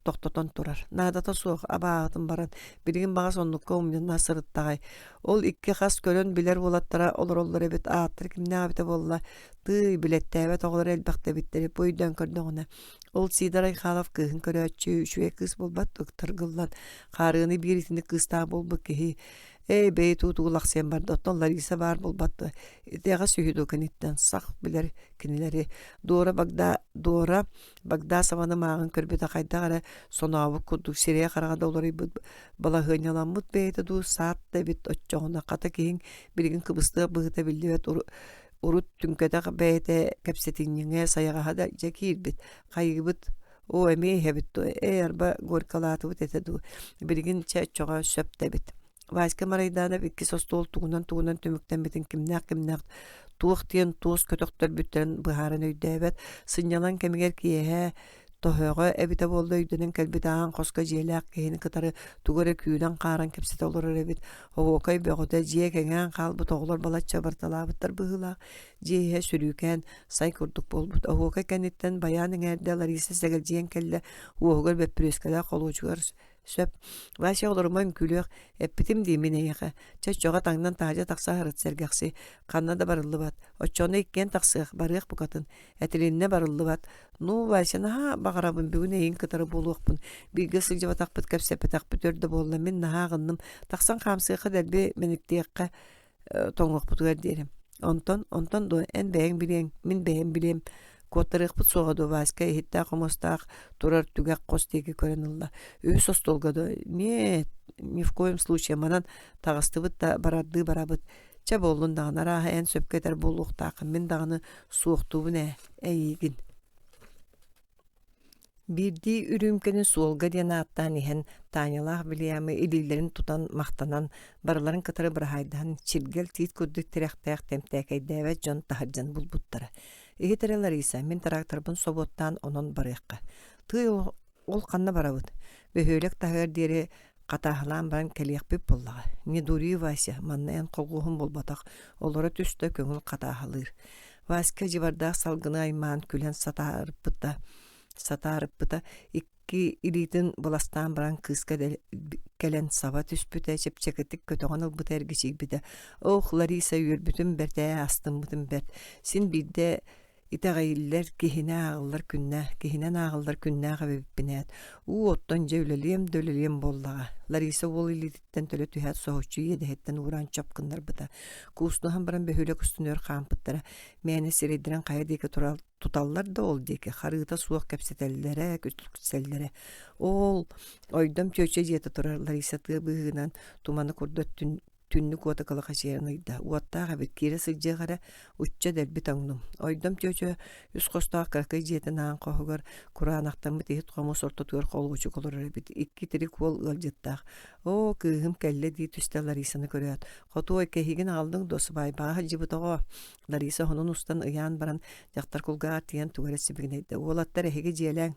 тохтотон турар. Наадата суох абааһытын баран билигин баҕас оннукка умньанна сырыттаҕай. Ол икки хас көрөн билэр уолаттара олороллор эбит ааттара кимнээх эбитэ буолла тыый билэттээбэт оҕолор элбэхтэ эбиттэр бу өйдөөн көрдөҕүнэ Ол Сидор Айхалов кыыһын көрөөччү үчүгэй кыыс буолбат ыктаргыллан хаарыаны биир итинник кыыстаах буолбут киһи ээ бэйи туутугу лахсыйан барда оттон Лариса баар буолбат дуо итэҕэс үһү дуо киниттэн сах билэр кинилэри Дора Багда Дора Багдасованы мааҕын көрбүтэ хайдах эрэ сонообут курдук сирэйэ-хараҕа да уларыйбыт балаһыанньаламмыт бэйэтэ дуу саат да эбит оччоҕуна хата киһиҥ билигин кыбыстыах быһыыта биллибэт Урут түҥкэтэх бэйэтэ кэпсэтинньэҥэ сайаҕаһа да дьэ киирбит, хайыыбыт, оо эмиэ иһэбит дуо, ээ арба горькалаатыбыт этэ дуу, билигин чэ оччоҕо сөп да эбит. Васька Марайдаанап иккис остуол тугунан-тугунан түмүктэммитин кимнээх-кимнээх туох диэн туос көтөхтөрбүттэрин быһааран өйдөөбөт, сынньалаҥ кэмигэр киэһэ Тоһоҕо эбитэ буолла өйдөнөн кэлбит аан хоско дьиэлээх киһини кытары тугу эрэ күүрэн-хааран кэпсэтэ олорор эбит. Оһуокай бөҕөтө дьиэ кэҥээн хаалбыт оҕолор балачча барталаабыттар быһыылаах. Дьиэ иһэ сүрүүкээн сай курдук буолбут. Оһуокай кэнниттэн байаан эҥээрдэ Лариса сэгэлдьийэн кэллэ, уоһугар бөппүрүөскэлээх холуочугар Сөп. Вася олорума үҥкүүлүөх, эппитим дии мин эйиэхэ. Чэ, оччоҕо таҥнан таһырдьа тахса сырыт сэргэхси. Ханна да барыллыбат. Оччоҕуна иккиэн тахсыах, барыах букатын. Этилиннэ барыллыбат. Ну, Вася, наһаа баҕарабын бүгүн эйигин кытары буолуохпун. Бииргэ сылдьыбатахпыт, кэпсэппэтэхпит өр да буолла. Мин наһаа аҕынным. Тахсан хаамсыахха дэлби мэниктиэххэ тоҥуохпутугар диэри. Онтон, онтон дуо, эн бэйэҥ билиэҥ, мин бэйэм билиэм. Куоттарыахпыт суоҕа дуо, Васька иһиттээх-хомуостаах турар түгэх хос диэки көрөн ылла. Үһүс остуолга дуо? Нет, ни в коем случае манан таҕыстыбыт да барардыы барабыт. Чэ буоллун даҕаны, арааһа эн сөпкө этэр буолуохтааххын, мин даҕаны суохтуубун ээ, эйиигин. Биирдии үрүүмкэни суолга диэн ааттаан иһэн Танялаах Вильямы илиилэрин тутан махтанан, барыларын кытары быраһаайдаһан чиргэл тиит курдук тирэхтээх тэмтээкэйдээбэт дьон таһырдьаны булбуттара. Иһит эрэ Лариса, мин тракторбын собуоттаан онон барыахха. Тыый ол ханна барабыт? Бөһүөлэк таһыгар диэри хатааһылаан баран кэлиэхпит буоллаҕа. Не дури, Вася, манна эн холхуоһун буолбатах, олоро түстэ көҥүл хатааһылыыр. Васька дьыбардаах салгыны аймаан күлэн сатаарыппыта, сатаарыппыта икки илиитин быластаан баран кыыска кэлэн саба түспүтэ, чэпчэкитик көтөҕөн ылбыта эргичийбитэ. Ох, Лариса үөрбүтүм бэрт ээ, астыммытым бэрт. Син биирдэ итэҕэйиллэр, киһини ааҕыллар күннээх, киһинэн ааҕыллар күннээх эбиппин ээт. Уу, оттон дьэ үлэлиэм да үлэлиэм буоллаҕа. Лариса уол илиититтэн төлө түһээт соһуччу иэдэһиттэн уураан чоп гыннарбыта. Куустуһан баран бөһүөлэк устун өр хаампыттара. Мээнэ сирэйдэрин хайа диэки туталлар да ол диэки харыыта суох кэпсэтэллэрэ, күлсэллэрэ. Ол ойдом чүөчэ дьиэтэ турар Лариса тыа быыһынан туманы курдат түннүк уота кылахачыйан ыйда. Уоттаах эбит, киирэ сылдьыах эрэ, учча дэлби тоҥнум. Ойдом чүөчэ үс хостоох кыракый дьиэтин аан хоһугар кураанахтаммыт иһит-хомус ортотугар холуочук олорор эбит. Икки тирик уол ыалдьыттаах. Оо, кыыһым кэллэ дии түстэ Ларисаны көрөөт. Хотуой, кэһиигин аҕаллыҥ дуо, сыбаайбаҕа сылдьыбыт оҕо. Лариса оһонун устан ыйаан баран, дьахтар кулгааҕар тиийэн тугу эрэ сибигинэйдэ. Уолаттар, эһиги дьиэлээҥ,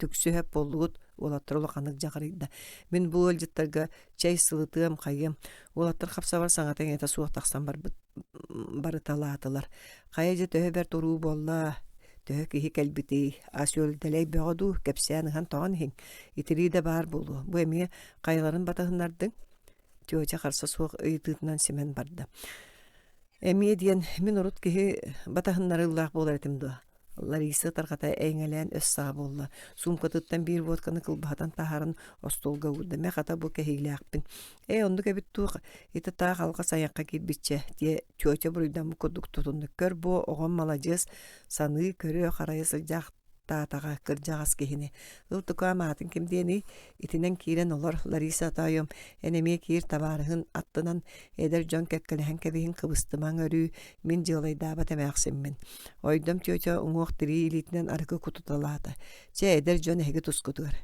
түксүһэ буоллугут, уолаттар улаханнык дьаҕарыйда. Мин бу ыалдьыттарга чэй сылытыам, хайыам. Уолаттар хапсабар саҥата-иҥэтэ суох тахсан барбыт барыталаатылар. Хайа дьэ төһө бэрт уруу буолла, төһө киһи кэлбитий, ас үөл дэлэй бөҕө дуу, кэпсээн ыһан-тоҕон иһиҥ. Итирии да баар буолуо. Бу эмиэ хайаларын батыһыннардыҥ? Тетя харса суох ыйытыытынан симэн барда. Эмиэ диэн мин урут киһи батыһыннарыылаах буолар этим дуо? Лариса тарҕата эйэҥэлээн өс саҕа буолла. Суумкатыттан биир водканы кылбаһытан таһааран остуолга уурда. Мэ хата бу кэһиилээхпин. Ээ оннук эбит туох ити таах алҕас айахха киирбиччэ диэ тетя буруйдаммыт курдук тутунна. Көр буо оҕом маладьыас саныы көрө харайа сылдьаах таатаҕа кырдьаҕас киһини ыл тукаам аатын ким диэний итинэн киирэн олор Лариса тоойуом эн эмиэ киир табаарыһын аттынан эдэр дьон кэккэлэһэн кэбиһин кыбыстымаҥ өрүү мин дьыалайдаабат эмээхсиммин ойдом тетя уҥуох тирии илиитинэн арыгы кутуталаата чэ эдэр дьон эһиги тускутугар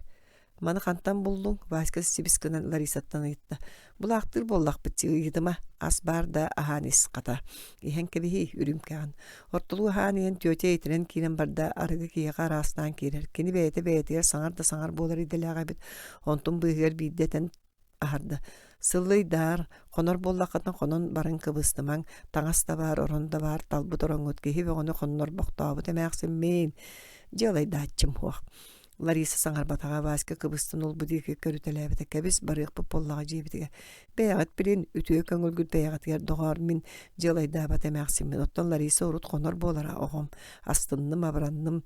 Маны хантан буллуҥ? Васька сибис гынан Ларисаттан ыйытта. Булаахтыыр буоллахпыт дии ыйытыма, ас баар да аһаан ис хата. Иһэн кэбиһий, үрүмкэҕин. Ортолуу аһаан иһэн тетя итирэн киирэн барда, арыгы киһиэхэ араастаан киирэр. Кини бэйэтэ бэйэтигэр саҥар да саҥар буолар идэлээх эбит. Онтун быыһыгар биирдэ этэн аһарда. Сыллыйдаар, хонор буоллаххытына хонон баран кыбыстымаҥ, таҥас да баар, орон да баар, талбыт ороҥҥут киһи бөҕөнү хоннорбохтообут эмээхсиммин. Дьыалайдааччым суох. Лариса саҥарбатаҕа Васька кыбыстан ылбыт диэки көрүтэлээбитэ кэбис барыахпыт буоллаҕа дьиэбитигэр бэйэҕит билин үтүө көҥүлгүт бэйэҕитигэр доҕоор мин дьыалайдаабат эмээхсиммин оттон Лариса урут хонор буолара оҕом астынным абыранным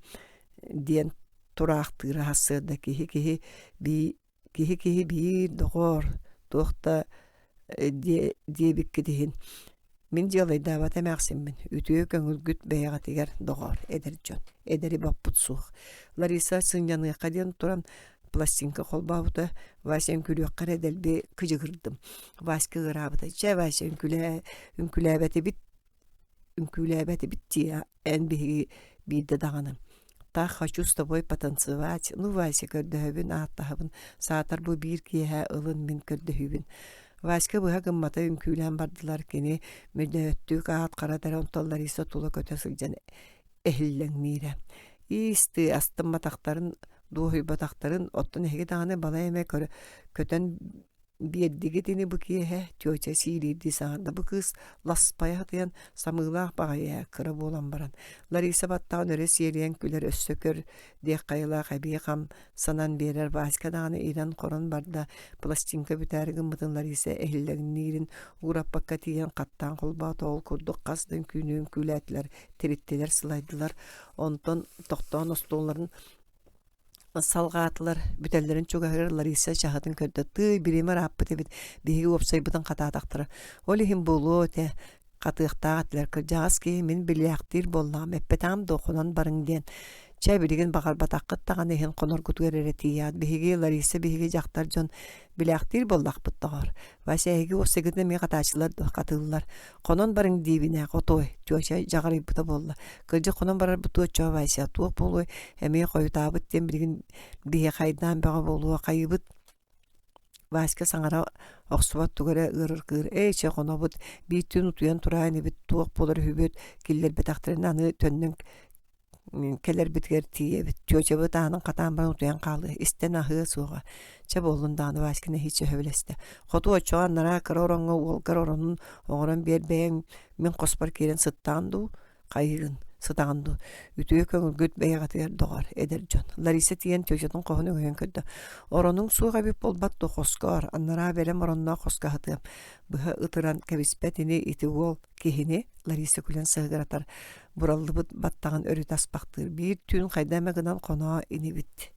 диэн тураахтыыра сарсыарда киһи киһи бии киһи киһи биир доҕоор туох да диэбиккит иһин мин дьыалайдаабат эмээхсиммин үтүө көҥүлгүт бэйэҕитигэр доҕоор эдэр дьон эдэри боппут суох Лариса сынньаныахха диэн туран пластинка холбообута Вася үҥкүүлүөххэ эрэ дэлби кыдьыгырдым Васька ыараабыта чэ Вася үҥкүүлээ үҥкүүлээбэтибит үҥкүүлээбэтибит дии эн биһиги биирдэ даҕаны так хочу с тобой потанцевать ну Вася көрдөһөбүн ааттаһабын саатар бу биир киэһэ ылын мин көрдөһүүбүн Васька быһа гыммата үҥкүүлээн бардылар кини мөдөөттүк аат хара эрэ онтон Лариса тула көтө сылдьан эһиллэҥниирэ иис-тыы астымматахтарын дуоһуйбатахтарын оттон эһиги даҕаны балай эмэ көтөн Биэрдигит ини бу киэһэ, тетя сиилиирдии саҥарда бу кыыс ласпайа сытыйан самыылаах баҕайы ээ, кыра буолан баран. Лариса баттаҕын өрө сиэлийэн күлэр өссө көр диэх хайалаах эбии хам санан биэрэр Васька даҕаны ирэн-хорон барда, пластинка бүтээри гыммытын Лариса иһиллэҥниирин уураппакка тиийэн хаттаан холбоото ол курдук хас да үҥкүүнү үҥкүүлээтилэр, тириттилэр, сылайдылар, онтон тохтоон остуолларын салҕаатылар бүтэллэрин чугаһыгар Лариса чаһытын көрдө тыый бириэмэ ырааппыт эбит биһиги уопсайбытын хатаатахтара ол иһин буолуо этэ хатыахтаах этилэр кырдьаҕас киһи мин билээхтиир буоллаҕым эппэтэҕим дуо хонон барыҥ диэн чэ билигин баҕарбатаххыт даҕаны иһин хоноргутугар эрэ тиийэҕит биһиги Лариса биһиги дьахтар дьон билээхтиир буоллахпыт доҕор Вася эһиги уопсайгытын эмиэ хатааччылар дуо хатыыллар Хонон барыҥ диибин ээ, хотуой, тетя дьаҕарыйбыта буолла. Кырдьык хонон барарбыт дуо оччоҕо Вася, туох буолуой, эмиэ хойутаабыт диэн билигин биһиэхэ айдаан бөҕө буолуо, хайыыбыт Васька саҥара охсубат тугу эрэ ыарыргыыр, «Эй, чэ, хонобут, биир түүн утуйан тураа инибит, туох буолар үһүбүт, киллэрбэтэхтэринэ аны төннөн кэлэрбитигэр тиийэбит, чүөчэбит аанын хатаан баран утуйан хаалыа, истэн аһыа суоҕа. Чэ буоллун даҕаны Васька нэһииччэ сөбүлэстэ. Хоту оччоҕо анараа кыра ороҥҥо уолгар оронун оҥорон биэр бэйэҥ мин хоспор киирэн сыттаҕын дуу? Хайыыгын, сытаҕын дуу? Үтүө көҥүлгүт бэйэҕитигэр доҕор, эдэр дьон. Лариса тиийэн тетятын хоһун өҥөйөн көрдө. Оронуҥ суох эбит буолбат дуо хоскоор, анараа бэлэм оронноох хоско аһатыам. Быһа ытыран кэбиспэт ини ити уол киһини Лариса күлэн сыһыгыратар, бураллыбыт баттаҕын өрүтэ аспахтыыр. Биир түүн хайда эмэ гынан хоноо инибит.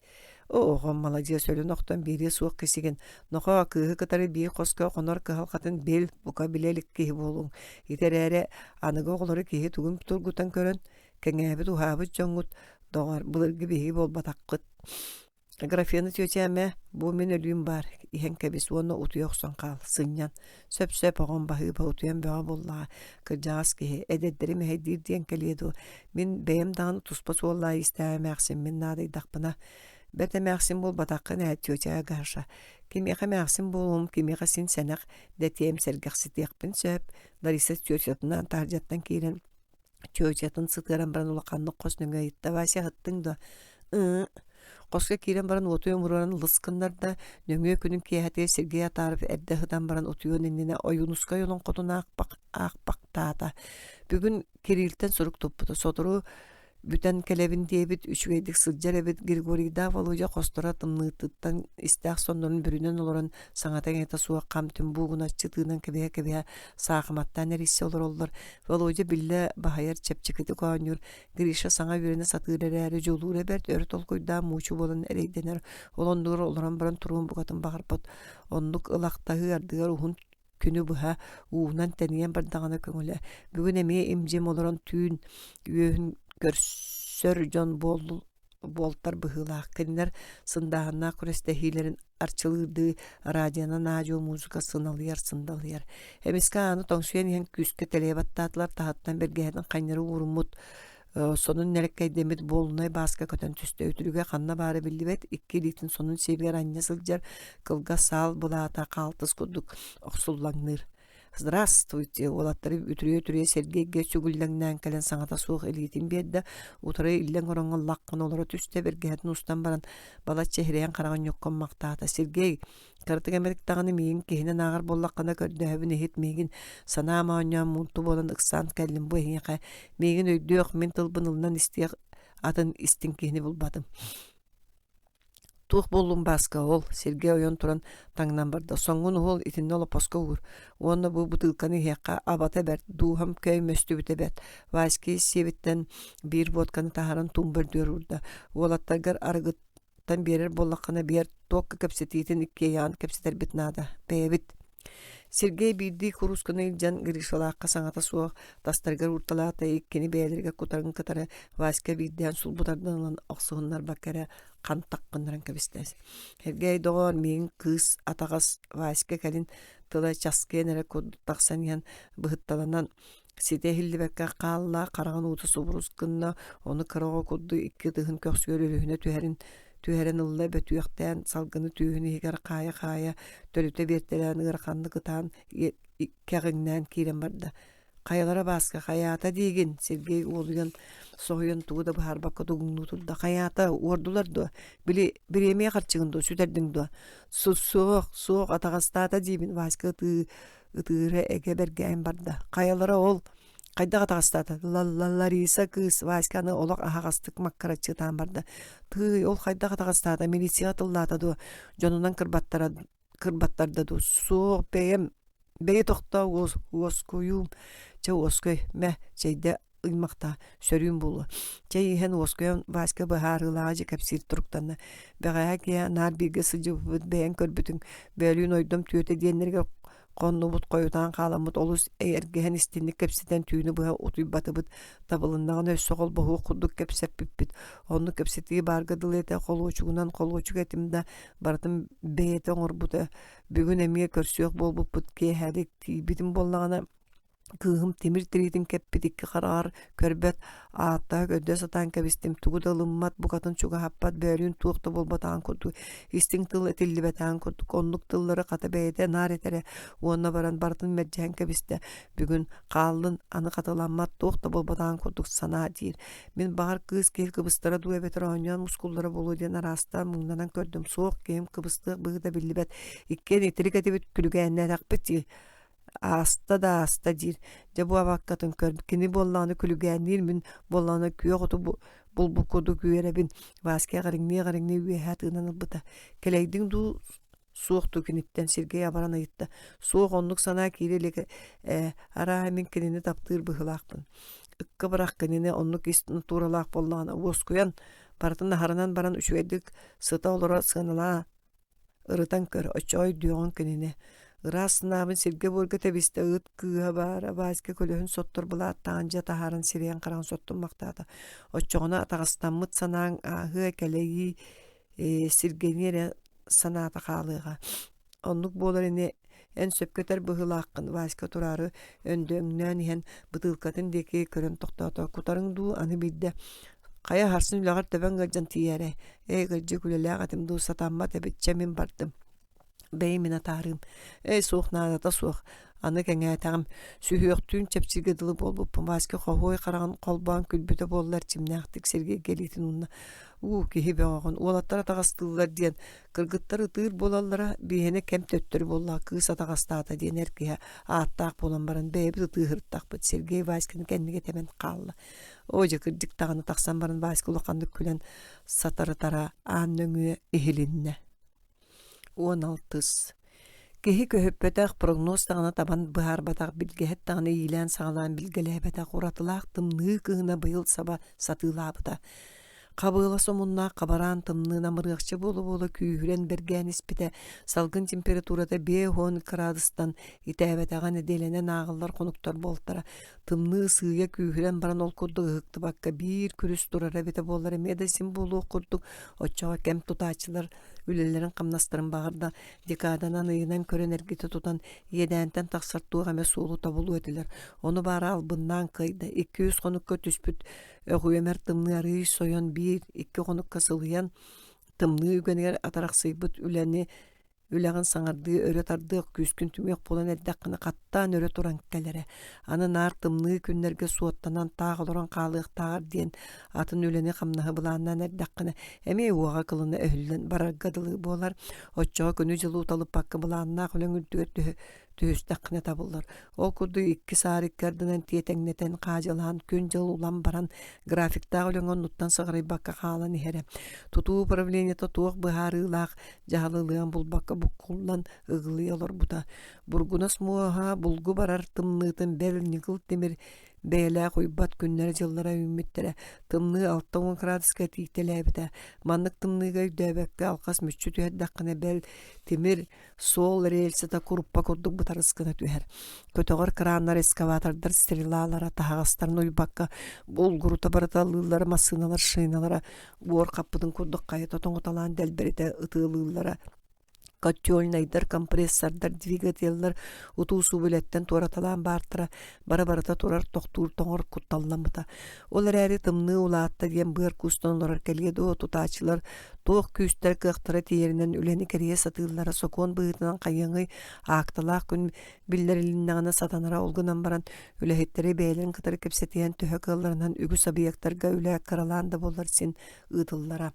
Оо, оҕом маладьыас өлөн охтон биэриэ суох кисигин. Нохоо, кыыһы кытары биир хоско хонор кыһалҕатын бил, бука билэ илик киһи буолуҥ. Ити эрээри аныгы оҕолору киһи тугун тургутан көрөн, кэҥээбит-уһаабыт дьоҥҥут, доҕор, былыргы биһиги буолбатаххыт. Графена тетя эмэ, бу мин өлүүм баар, иһэн кэбис уонна утуйа охсон хаал, сынньан. Сөп-сөп оҕом баһыыба утуйан бөҕө буоллаҕа, кырдьаҕас киһи, эдэрдэри мэһэйдиир диэн кэлиэ дуо, мин бэйэм даҕаны туспа суоллаах-иистээх эмээхсиммин наадыйдахпына. Бэрт эмээхсин буолбатаххын ээ, тетя Гаша. Кимиэхэ эмээхсин буолуом, кимиэхэ син сэнэх дэтиэм, сэргэхситиэхпин сөп, Лариса тетятынаан таһырдьаттан киирэн Чүөчэтин сытыаран баран улаханнык хос нөҥүө ыйытта: «Вася, аһыттыҥ дуо?» «Ыы». Хоско киирэн баран уотуйа умуруоран лыс гыннарда, нөҥүө күнүн киэһэтигэр Сергей Атаров эрдэ ыһытан баран утуйуон иннинэ Ойуунускай олоҥхотун аахпахтаата. Бүгүн Кириллтэн сурук туппута. Сотору бүтэн кэлэбин диэбит, үчүгэйдик сылдьар эбит Григорийдаах Володя хосторо тымныытыттан истээх соннорун бүрүнэн олорон саҥата-иҥэтэ суох хам-түм буугуначчы тыынан кэбиһэ-кэбиһэ саахыматтаан эрийсэ олороллор. Володя биллэ баһыйар чэпчэкитик оонньуур, Гриша саҥа үөрэнэ сатыыр эрээри дьулуура бэрт өр толкуйдаан муучу буолан эрэйдэнэр, ол оннугар олорон баран туруон букатын баҕарбат. Оннук ылахтаһыы ардыгар уһун күнү быһа уунан тэнийэн бардаҕына көҥүлэ. Бүгүн эмиэ им-дьим олорон түүн үөһүн көрсөр дьон буолтар быһыылаах. Кинилэр сындааһыннаах күрэстэһиилэрин арчылыырдыы радионан аадьуо музыка сыналыйар-сындалыйар. Эмискэ ааны тоҥсуйан иһэн күүскэ тэлэйэ баттаатылар, таһыттан бэргэһэтин ханньары ууруммут сонун нэлэккэйдэммит буолунай бааска көтөн түстэ. Үтүлүгэ ханна баара биллибэт, икки илиитин сонун сиэбигэр анньа сылдьар кылгас саал былаата хаалтыс курдук охсуллаҥныыр. «Здравствуйте!» уолаттары үтүрүйэ-үтүрүйэ Сергейгэ сүгүллэҥнээн кэлэн саҥата суох илиитин биэрдэ, утары иллэҥ ороҥҥо лах гына олоро түстэ, бэргэһэтин устан баран балачча иһирэйэн хараҕын ньуккуммахтаата. «Сергей, кыратык эмэрик даҕаны миигин киһинэн ааҕар буоллаххына көрдөһөбүн иһит миигин, санаам оонньоон муунту буолан ыксаан кэллим бу эһиэхэ, миигин өйдүөх, мин тылбын ылынан истиэх атын истиҥ киһини булбатым» Туох буоллун Бааска ол, сиргэ ойон туран таҥнан барда, соҥҥун уһул, итиннэ олоппоско уур уонна бу бытыылканы иһиэххэ абата бэрт, дууһам көй мөстүбүтэ бэрт. Васька ис сиэбиттэн биир водканы таһааран туумба үрдүгэр уурда. Уолаттаргар арыгыттан биэрэр буоллаххына биэр, туохха кэпсэтиитин иккиэйэҕин кэпсэтэрбит наада, бэйэбит. Сергей биирдии куруусканы илдьэн Гришалаахха саҥата суох тастарыгар уурталаата иккини бэйэлэригэр кутарын кытары Васька биирдээн сулбу тардан ылан охсуһуннарбакка эрэ хантах гыннаран кэбистэ. Сергей доҕоор миигин кыыс атаҕас Васька кэлин тыла часкыйан эрэ курдук тахсан иһэн быһытталанан ситэ иһиллибэккэ хаалла, хараҕын уута субурус гынна, ону кыра оҕо курдук икки ытыһын көхсүгэр өрүһүнэ түһэрин түһэрэн ылла бөтүөхтээн салгыны түөһүн иһигэр хаайа-хаайа төлүтэ биэртэлээн ыараханнык ытаан кэҕиҥнээн киирэн барда. Хайалара Бааска хайаата диигин Сергей уолуйан соһуйан тугу да быһаарбакка тугуҥнуу турда. Хайаата уордулар дуо? Били бириэмийэ харчыгын дуо сүтэрдиҥ дуо? Суох, суох атаҕастаата диибин Васька ытыы ытыыра эгэ бэргээн барда. Хайалара ол хайдах атаҕастаата? Лариса кыыс Васьканы олох аһаҕастык маккыраччы ытаан барда. Тыый, ол хайдах атаҕастаата? Милицияҕа тыллаата дуо? Дьонунан кырбаттара кырбаттарда дуу? Суох, бэйэм бэйэ тохтоо уоскуйуум. Чэ уоскуй, мэ, чэйдэ ыймахтаа, сөрүүн буолуо. Чэй иһэн уоскуйан Васька быһаарыылааҕы дьэ кэпсиир туруктанна. Бэҕэһээ киэһэ наар бииргэ сылдьыбыппыт бэйэҥ көрбүтүҥ, бөөлүүн ойдом түөтэ диэннэригэр хоннубут, хойутаан хааламмыт олус эйэргэһэн истинник кэпсэтэн түүнү быһа утуйбатыбыт, табылыннаҕына өссө холбоһуох курдук кэпсэппиппит. Оннук кэпсэтии баарга дылы этэ, холуочугунан холуочук этим да, барытын бэйэтэ оҥорбута. Бүгүн эмиэ көрсүөх буолбуппут киэһэлик тиийбитим буоллаҕына Кыыһым тимир тириитин кэппит икки хараҕар көрбөт, ааттаһа көрдө сатаан кэбистим, тугу да ылыммат, букатын чугаһаппат, бөөлүүн туох да буолбатаҕын курдук, истиҥ тыл этиллибэтэҕин курдук, оннук тыллары хата бэйэтэ наар этэрэ уонна баран барытын мэлдьэһэн кэбистэ. Бүгүн хааллын, аны хатыламмат, туох да буолбатаҕын курдук санаа диир. Мин баҕар кыыс киһи кыбыстара дуу эбэтэр оонньоон мускуллара буолуо диэн араастаан муҥнанан көрдүм. Суох киһим кыбыстыах быһыыта биллибэт. Иккиэн итирик этибит, күлүгээннээтэхпит дии. Ааста да ааста диир. Дьэ бу абаккатын көр, кини буоллаҕына күлүгээнниир, мин буоллаҕына күөх оту булбут курдук үөрэбин. Васька эҕириҥнии-эҕириҥнии үөһэ тыынан ылбыта. Кэлэйдиҥ дуу, суох дуу киниттэн Сергей абаран ыйытта. Суох оннук санаа киирэ илик ээ, арааһа мин кинини таптыыр быһыылаахпын. Ыкка бырах кинини оннук ис натуралаах буоллаҕына уоскуйан, барытын аһарынан баран үчүгэйдик сыта-олоро сыаналаа Ырытан көр, оччоҕо өйдүөҕүҥ кинини. Ыраас санаабын сиргэ-буорга тэбистэ ыт кыыһа баара Васька көлөһүн соттор былааттаан дьэ таһааран сирэйин-хараҕын соттуммахтаата. Оччоҕуна атаҕастаммыт санааҥ ааһыа кэлэйии сиргэниэ эрэ санаата хаалыаҕа. Оннук буолар ини эн сөпкө этэр быһыылааххын, Васька тураары өндөҥнөөн иһэн бытыылкатын диэки көрөн тохтоото. Кутарыҥ дуу, аны биирдэ Хайа сарсын үлэҕэр төбөҥ ыалдьан тиийээрэй, ээ кырдьык үлэлээх этим дуу, сатаммат эбит, чэ мин бардым. Бэйи мин атаарыым. Ээ суох наадата суох. Аны кэҥээтэҕим. Сүһүөхтүүн чэпчииргэ дылы буолбуппун. Васька хоһуой хараҕын холбоон күлбүтэ буоллар чимнээхтик Сергейгэ илиитин уунна. Уу, киһи бөҕөҕүн, уолаттар атаҕастыыллар диэн, кыргыттар ытыыр буолаллара, биһиэнэ кэм төттөрү буоллаҕа кыыс атаҕастаата диэн эр киһи ааттаах буолан баран бэйэбит ытыыһыртахпыт. Сергей Васьканы кэннигэ тэбэн хаалла. Оо дьэ кырдьык даҕаны тахсан баран Васька улаханнык күлэн сатарытара аан нөҥүө иһилиннэ. 16. Киһи көһүппэтэх, прогноз даҕаны табан быһаарбатах, билгэһит даҕаны иилээн-саҕалаан билгэлээбэтэх уратылаах тымныы кыһына быйыл саба сатыылаабыта. Хабыала сомуннаах хабараан тымныы намырыахча буола-буола күүһүрэн бэргээн испитэ, салгын температурата 50 кыраадыстан итээбэтэҕэ нэдиэлэнэн ааҕыллар хонуктар буолтара. Тымныы сыыйа күүһүрэн баран ол курдук ыһыктыбакка биир күрүс турара эбитэ буоллар эмиэ да син буолуох курдук, оччоҕо кэм тутааччылар үлэлэрин-хамнастарын баҕар да декаданан ыйынан көрөн эргитэ тутан иэдээнтэн тахсар туох эмэ суолу тобулуо этилэр. Ону баара албыннаан кыайда. 200 хонукка түспүт өҕүөмэр тымныы арыый сойон биир, икки хонукка сылыйан тымныы үгэнигэр атарахсыйбыт үлэни үлэҕин саҥардыы өрө тардыах күүскүн түмүөх буолан эрдэххинэ хаттаан өрө туран кэлэрэ. Аны наар тымныы күннэргэ суоттанан таах олорон хаалыахтааҕар диэн атын үлэни-хамнаһы былааннаан эрдэххинэ эмиэ уоҕа-кылына өһүллэн барарга дылы буолар. Оччоҕо күнү-дьылы уталыппакка былааннаах үлэҥ үрдүгэр түһэ түһүстэххинэ табыллар. Ол курдук икки саар икки ардынан тиэтэҥнэтэн, хаадьылаан, күн-дьыл улам баран, графиктаах үлэҥ оннуттан сыҕарыйбакка хаалан иһэрэ. Тутуу управлениета туох быһаарыылаах дьаһалы ылыан булбакка буккуллан ыгылыйа олорбута. Бургунас муоһа булгу барар тымныытын бэл ньыгыл тимир бэйэлээх уйбат күннэрэ-дьыллара үүммүттэрэ. Тымныы 60 градуска тиийтэлээбитэ. Маннык тымныыга өйдөөбөккө алҕас мүччү түһэрдэххинэ бэл тимир суол рельсата куруппа курдук бытарыс гына түһэр. Көтөҕөр краннар, эскаватордар стрелалара таһаҕастарын уйбакка булгурута барыталыыллара, массыыналар шиналара буор хаппытын курдук хайа тоҥуталаан дэлбэритэ ытыалыыллара котельнайдар, компрессордар, двигателлэр утуу-субу үлэттэн туораталаан баартара бары-барыта турар, тохтуур, тоҥор кутталламмыта. Ол эрээри тымныы улаатта диэн быар куустан олорор кэлиэ дуо тутааччылар туох күүстэр кыахтара тиийэринэн үлэни кэрийэ сатыыллара сокуон быһыытынан хайыаҥый аакталаах күн биллэрилиннэҕинэ сатанара ол гынан баран үлэһиттэри бэйэлэрин кытары кэпсэтиһэн төһө кыалларынан үгүс объектарга үлэ кыралаан да буоллар син ыытыллара.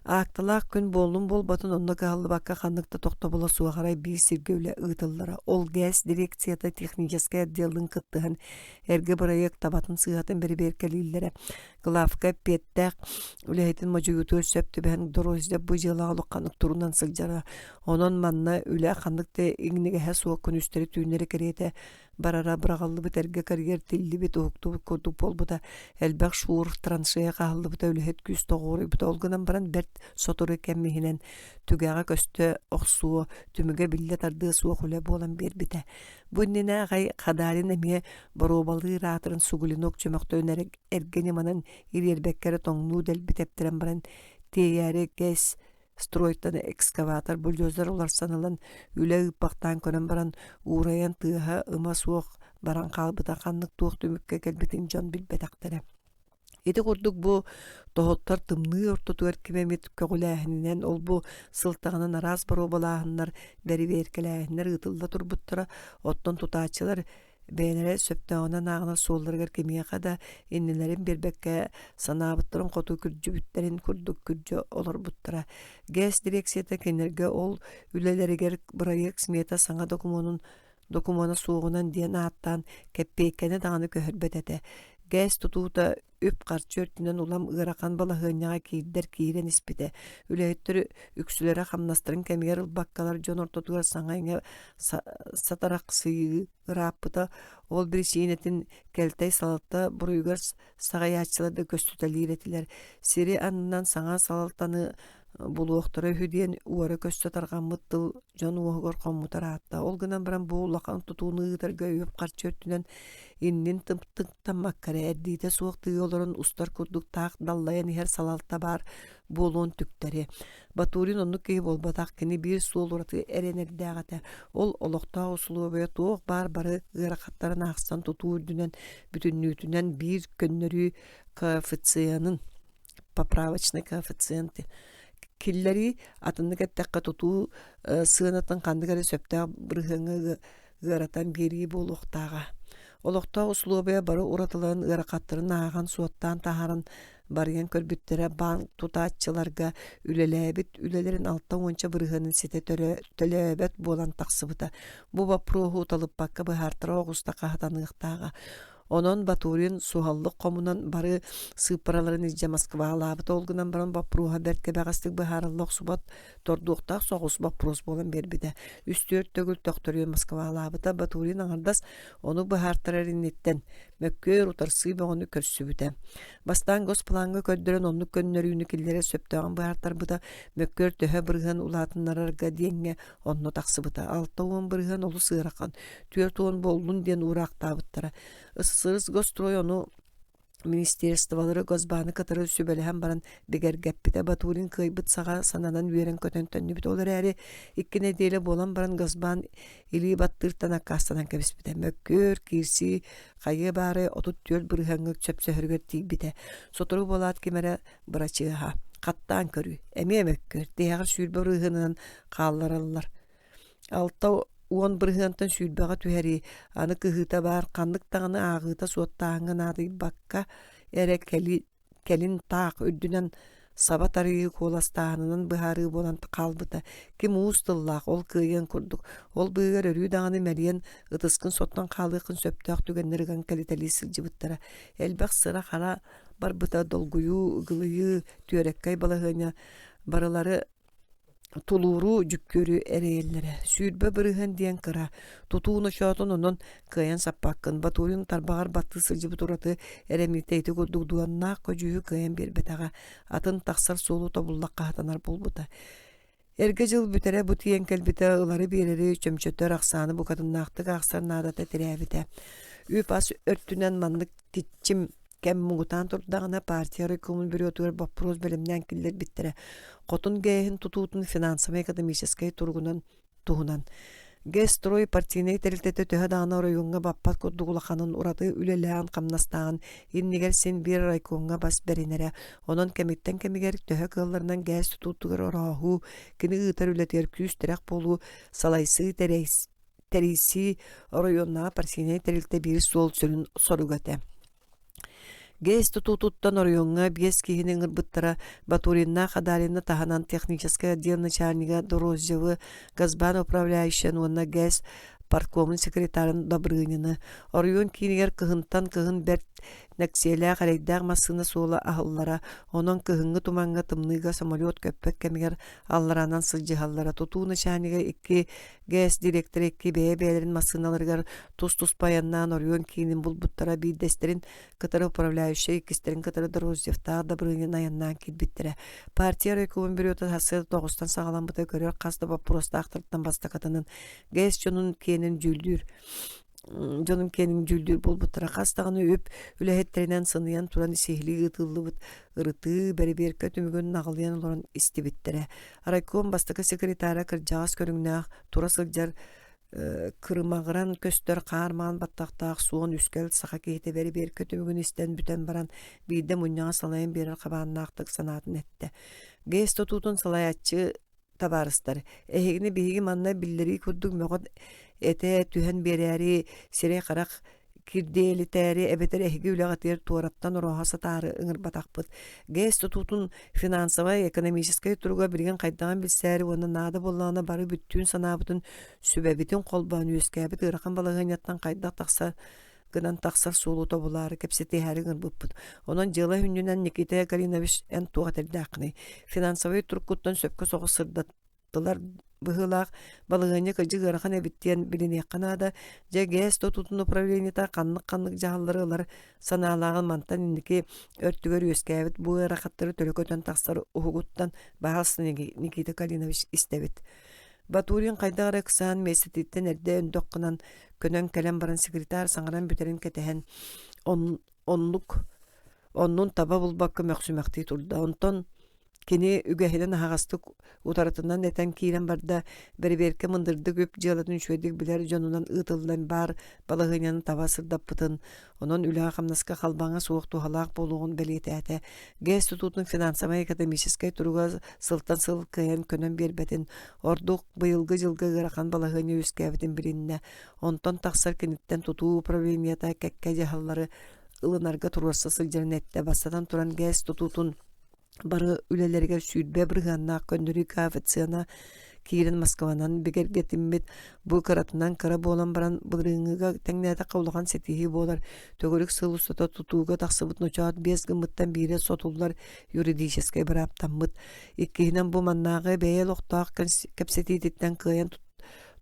Аакталаах күн буоллун буолбатын онно кыһаллыбакка ханнык да тохтобула суох арай биир сиргэ үлэ ыытыллара. Ол ГЭС дирекцията техническэй отделын кыттыһан эргэ бырайыак табатын сыыһатын бэрэбиэркэлииллэрэ. Главка эппиэттээх үлэһитин модьуйуутугар сөп түбэһэн Дороздев бу дьыалаҕа улаханнык турунан сылдьара. Онон манна үлэ ханнык да иҥнигэһэ суох күнүстэри-түүннэри кэриэтэ барара быраҕыллыбыт эргэ карьер тиллибит уһуктубут курдук буолбута элбэх шур траншея хаһыллыбыта үлэһит күүс тоҕуоруйбута ол гынан баран бэрт сотору кэм иһинэн түгэҕэ көстө охсуо түмүгэ биллэ тардыа суох үлэ буолан биэрбитэ бу иннинэ аҕай Хадарин эмиэ боруобалыыр аатырын суглинок чөмөхтөрүн эргэ ньыманан ириэрбэккэ эрэ тоҥнуу дэлби тэптэрэн баран тиэйээри кэс Стройтан экскаватор, бульдозер уларсан ылан үлэ ыыппахтаан көрөн баран уурайан тыаһа ыма суох баран хаалбыта ханнык туох түмүккэ кэлбитин дьон билбэтэхтэрэ. Ити курдук бу тоһоттор тымныы ортотугар ким эмит көҕүлээһининэн ол-бу сылтаҕынан араас боруобалааһыннар, бэрэбиэркэлээһиннэр ыытылла турбуттара. Оттон тутааччылар бэйэлэрэ сөптөөҕүнэн ааҕынар суолларыгар кимиэхэ да иннилэрин биэрбэккэ санаабыттарын хоту күрдьүбүттэрин курдук күрдьэ олорбуттара. ГЭС дирекцията кинилэргэ ол үлэлэригэр бырайыак смета саҥа докумуонун докумуона суоҕунан диэн ааттаан кэппиэйкэни даҕаны көһөрбөт этэ. ГЭС тутуута үп-харчы өртүнэн улам ыарахан балаһыанньаҕа киирдэр киирэн испитэ. Үлэһиттэр үксүлэрэ хамнастарын кэмигэр ылбаккалар дьон ортотугар саҥа-иҥэ сатарахсыйыы ырааппыта. Ол биричиинэтин кэлтэй салалта буруйугар саҕайааччылар да көстүтэлиир этилэр. Сири аннынан саҥа салалтаны булуохтара үһү диэн уора-көстө тарҕаммыт тыл дьон уоһугар хоммута ыраатта. Ол гынан баран бу улахан тутууну ыытарга үп-харчы өттүнэн иннин тымтыктаммакка эрэ эрдиитэ суох тыы олорон устар курдук таах даллайан иһэр салалта баар буолуон түктэри. Батурин оннук киһи буолбатах, кини биир суол ураты эрэнэрдээх этэ. Ол олохтоох усулуобуйа туох баар бары ыарахаттарын аахсан тутуу үрдүнэн бүтүннүүтүнэн биир көннөрүү коэффициенын поправочный коэффициент киллэрии атыннык эттэххэ тутуу сыанатын ханнык эрэ сөптөөх бырыһыаҥҥа ыаратан биэрии буолуохтааҕа. Олохтоох усулуобуйа бары уратыларын ыарахаттарын ааҕан суоттаан таһааран барыйан көрбүттэрэ банк тутааччыларга үлэлээбит үлэлэрин алта уонча бырыһыанын ситэ төлөөбөт буолан тахсыбыта. Бу боппуруоһу уталыппакка быһаартара оҕуста хаһатаныахтааҕа. Онон Батурин суһаллык хомунан бары сыыппараларын илдьэ Москвалаабыта. Ол гынан баран боппуруоһа бэрт кэбэҕэстик быһаарылла охсубат тордуохтаах соҕус боппуруос буолан биэрбитэ. Үс-түөрт төгүл төхтөрүйэн Москвалаабыта. Батурин аҥардас ону быһаартарар инниттэн мөккүөр утарсыы бөҕөнү көрсүбүтэ. Бастаан госплаҥҥа көрдөрөн оннук көннөрүүнү киллэрэр сөптөөҕүн быһаартарбыта. Мөккүөр төһө бырыһыан улаатыннарарга диэҥҥэ онно тахсыбыта. 60 бырыһыан олус ыарахан, 40 буоллун диэн уураахтаабыттара. СССР Госстрой ону министерстволары Госбааны кытары сүбэлэһэн баран бигэргэппитэ. Батурин кыайбыт саҕа сананан үөрэн-көтөн төннүбүт. Ол эрээри икки нэдиэлэ буолан баран Госбаан илии баттыыртан аккаастанан кэбиспитэ. Мөккүөр, киирсии хайыа баары 34 бырыһыаҥҥа сөпсөһөрүгэр тиийбитэ. Сотору буолаат ким эрэ бырачыаһа хаттаан көрүү эмиэ мөккүөр тиһэҕэр 20 бырыһыанынан хааллараллар 60 бырыһыантан сүүрбэҕэ түһэрии аны кыһыыта баар ханнык даҕаны ааҕыыта суоттааһыҥҥа наадыйбакка эрэ кэлин таах үрдүнэн саба тарыйыы куоластааһынынан быһаарыы буолан хаалбыта ким уус тыллаах ол кыайыан курдук ол быыһыгар өрүү даҕаны мэлийэн ытыскын соттон хаалыаххын сөптөөх түгэннэр ыган кэлитэлии сылдьыбыттара элбэх сыра-хара барбыта долгуйуу, ыгылыйыы, түөрэккэй балаһыанньа барылары тулууру, дьүккүөрү эрэйэллэрэ. 20 бырыһыан диэн кыра, тутуу ночоотун онон кыайан саппаккын. Батурин тарбаҕар баттыы сылдьыбыт ураты эрэмньитэ ити курдук дуоннаах көдьүүһү кыайан биэрбэтэҕэ, атын тахсар суолу тобуллахха сатанар буолбута. Эргэ дьыл бүтэрэ бу тиийэн кэлбитэ ылары-биэрэри чөмчөтөр ахсааны букатыннаахтык аахсар наадата тирээбитэ. Үп-ас өртүнэн маннык киччим кэм муҥутаан турдаҕына партия райкомун бюротугар боппуруос бэлэмнээн киллэрбиттэрэ. Хотун гээһин тутуутун финансовай-экономическай туругунан туһунан ГЭС-строй партийнай тэрилтэтэ төһө даҕаны оройуоҥҥа баппат курдук улаханын ураты үлэлээн-хамнастааҕын иннигэр син биир райкомҥа бас бэринэрэ. Онон кэмиттэн кэмигэр төһө кыалларынан ГЭС тутуутугар орооһуу, кини ыытар үлэтигэр күүс-тирэх буолуу, салайсыы, тэрийсии оройуоннааҕы партийнай тэрилтэ биир суол сүрүн соруга этэ. ГЭС тутуутуттан оройуоҥҥа биэс киһини ыҥырбыттара Батуриннаах Адарины таһынан техническэй отдел начальнига Дороздевы, Газбан управляющайын уонна ГЭС парткомун секретарын Добрынины. Оройуон киинигэр кыһынтан кыһын бэрт нэксиэлээх эрэйдээх массыына суола аһыллара, онон кыһыҥҥы тумаҥҥа тымныыга самолет көппөт кэмигэр аллараанан сылдьыһаллара. Тутуу начальнига икки ГЭС директора икки бэйэ-бэйэлэрин массыыналарыгар тус-туспа айаннаан оройуон киинин булбуттара биирдэстэрин кытары управляющай иккистэрин кытары Дороздевтаах Добрынин айаннаан киирбиттэрэ. Партия райкомун бюрота сарсыарда тоҕустан саҕаламмыта көрөр хас да боппуруостаахтарыттан бастакытынан ГЭС дьонун киэнин дьүүллүүр дьонун киэнин дьүүллүүр буолбуттара хас даҕаны үп үлэһиттэринэн сыныйан туран сиһилии ыытыллыбыт ырытыы бэрэбиэркэ түмүгүн наҕылыйан олорон истибиттэрэ райком бастакы секретара кырдьаҕас көрүҥнээх тура сылдьар кырымаҕыран көстөр хаар маҥан баттахтаах суон үскэл саха киһитэ бэрэбиэркэ түмүгүн истэн бүтэн баран биирдэ мунньаҕы салайан биэрэр хабааннаахтык санаатын эттэ ГЭС тутуутун салайааччы табаарыстар эһигини биһиги манна биллэрии курдук мөҕөн этэ түһэн биэрээри сирэй-харах. кирдиэлитээри эбэтэр эһиги үлэҕитигэр туораттан орооһо сатаары ыҥырбатахпыт. ГЭС тутуутун финансовай, экономическай туруга билигин хайдаҕын билсээри уонна наада буоллаҕына бары бүттүүн санаабытын, сүбэбитин холбоон үөскээбит ыарахан балаһыанньаттан хайдах тахсар гынан тахсар суолу тобулаары кэпсэтиһээри ыҥырбыппыт. Онон дьыала сүнньүнэн Никита Калинович эн туох этэрдээххиний? Финансовай туруккуттан сөпкө соҕус сырдаттылар быһыылаах балаһыанньа кырдьык ыарахан эбит диэн билиниэххэ наада. Дьэ, ГЭС тутуутун управлениета ханнык-ханнык дьаһаллары ылар санаалааҕын мантан инники өртүгэр үөскээбит бу ыарахаттары төлө көтөн тахсар уһугуттан баһаас Никита Калинович истэбит. Батурин хайдах эрэ ыксаан миэстэтиттэн эрдэ өндөх гынан көнөн кэлэн баран секретарь саҥаран бүтэрин кэтэһэн оннук оннун таба булбакка мөхсүмэхтии турда. Онтон кини үгэһинэн аһаҕастык утарытынан этэн киирэн барда, бэрэбиэркэ мындырдык үп дьыалатын үчүгэйдик билэр дьонунан ыытыллан баар балаһыанньаны таба сырдаппытын, онон үлэҕэ-хамнаска халбаҥа суох туһалаах буолуоҕун бэлиэтээтэ. ГЭС тутуутун финансовай-экономическай туруга сылтан сыл кыайан көнөн биэрбэтин, ордук быйылгы дьылга ыарахан балаһыанньа үөскээбитин билиннэ. Онтон тахсар киниттэн тутуу управлениета кэккэ дьаһаллары ылынарга туруорса сылдьарын эттэ. Бастатан туран ГЭС тутуутун бары үлэлэригэр 20 бырыһыаннаах көннөрүү коэффициена киирэн Москванан бигэргэтиммит. Бу кыратынан кыра буолан баран былырыыҥҥыга тэҥнээтэххэ улахан ситиһии буолар. Төгүрүк сыл устата тутууга тахсыбыт ночоот биэс гыммыттан биирэ сотуллар юридическай бырааптаммыт. Иккиһинэн бу маннааҕы бэйэ олохтоох кэпсэтиититтэн кыайан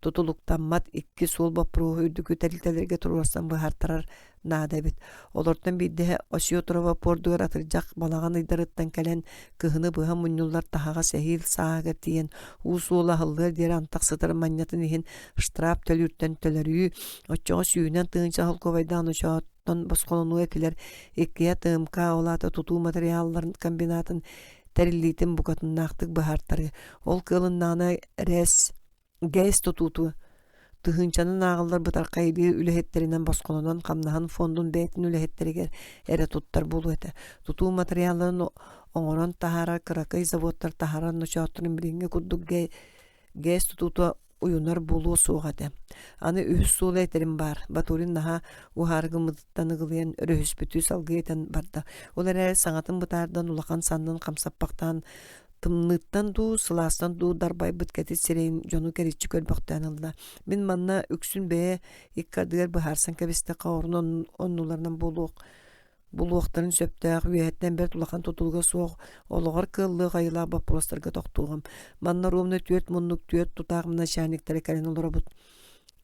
тутулуктаммат икки суол боппуруоһу үрдүкү тэрилтэлэргэ туруорсан быһаартарар наада эбит. Олортон биирдэһэ Осетрова пуордугар атырдьах балаҕан ыйдарыттан кэлэн кыһыны быһа мунньуллар таһаҕас эһиил сааһыгар тиийэн уу суола аһыллыар диэри антах сытар манньатын иһин штраф төлүүртэн төлөрүү, оччоҕо сүүһүнэн тыһыынча солкуобайдаах ночооттон босхолонуу этилэр. Иккиһэ ТМК ол аата тутуу матырыйаалларын комбинатын тэриллиитин букатыннаахтык быһаартарыы. Ол кыалыннаҕына РЭС ГЭС тутууту тыһыынчанан ааҕыллар бытархай илии үлэһиттэринэн босхолонон хамнаһын фондун бэйэтин үлэһиттэригэр эрэ туттар буолуо этэ. Тутуу матырыйаалларын оҥорон таһаарар кыракый заводтар таһаарар ночоотторун билиҥҥи курдук ГЭС тутуута уйунар буолуо суох этэ. Аны үһүс суола этэрим баар. Батурин наһаа уһаары гыммытыттан ыгылыйан өрүһүспүтүү салгыы этэн барда. Ол эрээри саҥатын бытаардан улахан саннын хамсаппахтаан Тымныыттан дуу, сылаастан дуу дарбайбыт кэтит сирэйин дьону кэриччи көрбөхтөөн ылла. Мин манна үксүн бэйэ икки ардыгар быһаарсан кэбистэххэ орун оннуларынан буолуох булуохтарын сөптөөх үөһэттэн бэрт улахан тутулуга суох олоҕор кыаллыах айылаах боппуруостарга тохтуоҕум. Манна ровно түөрт муннук түөрт тутаах начальниктара кэлэн олоробут.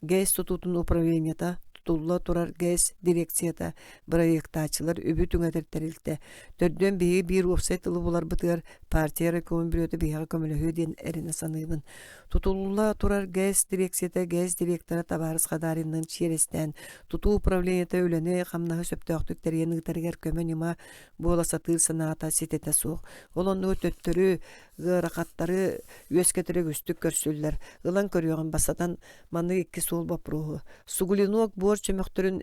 ГЭС тутуутун управлениета, тутулла турар ГЭС дирекцията, бырайыактааччылар үбү түҥэтэр тэрилтэ. Төрдүөн биһиги биир уопсай тылы буларбытыгар партия райкомун бюрота биһиэхэ көмөлөһүө диэн эрэнэ саныыбын. Тутулла турар ГЭС дирекцията ГЭС директора табаарыс Хадаринныын чиэрэстээн, тутуу управлениета үлэни-хамнаһы сөптөөхтүк тэрийэн ыытарыгар көмө-ньыма буола сатыыр санаата ситэтэ суох. Ол оннугар төттөрү ыарахаттары үөскэтэрэ үгүстүк көрсүллэр. Ылан көрүөҕүн бастатан маннык икки суол боппуруоһу. Суглинок буор чөмөхтөрүн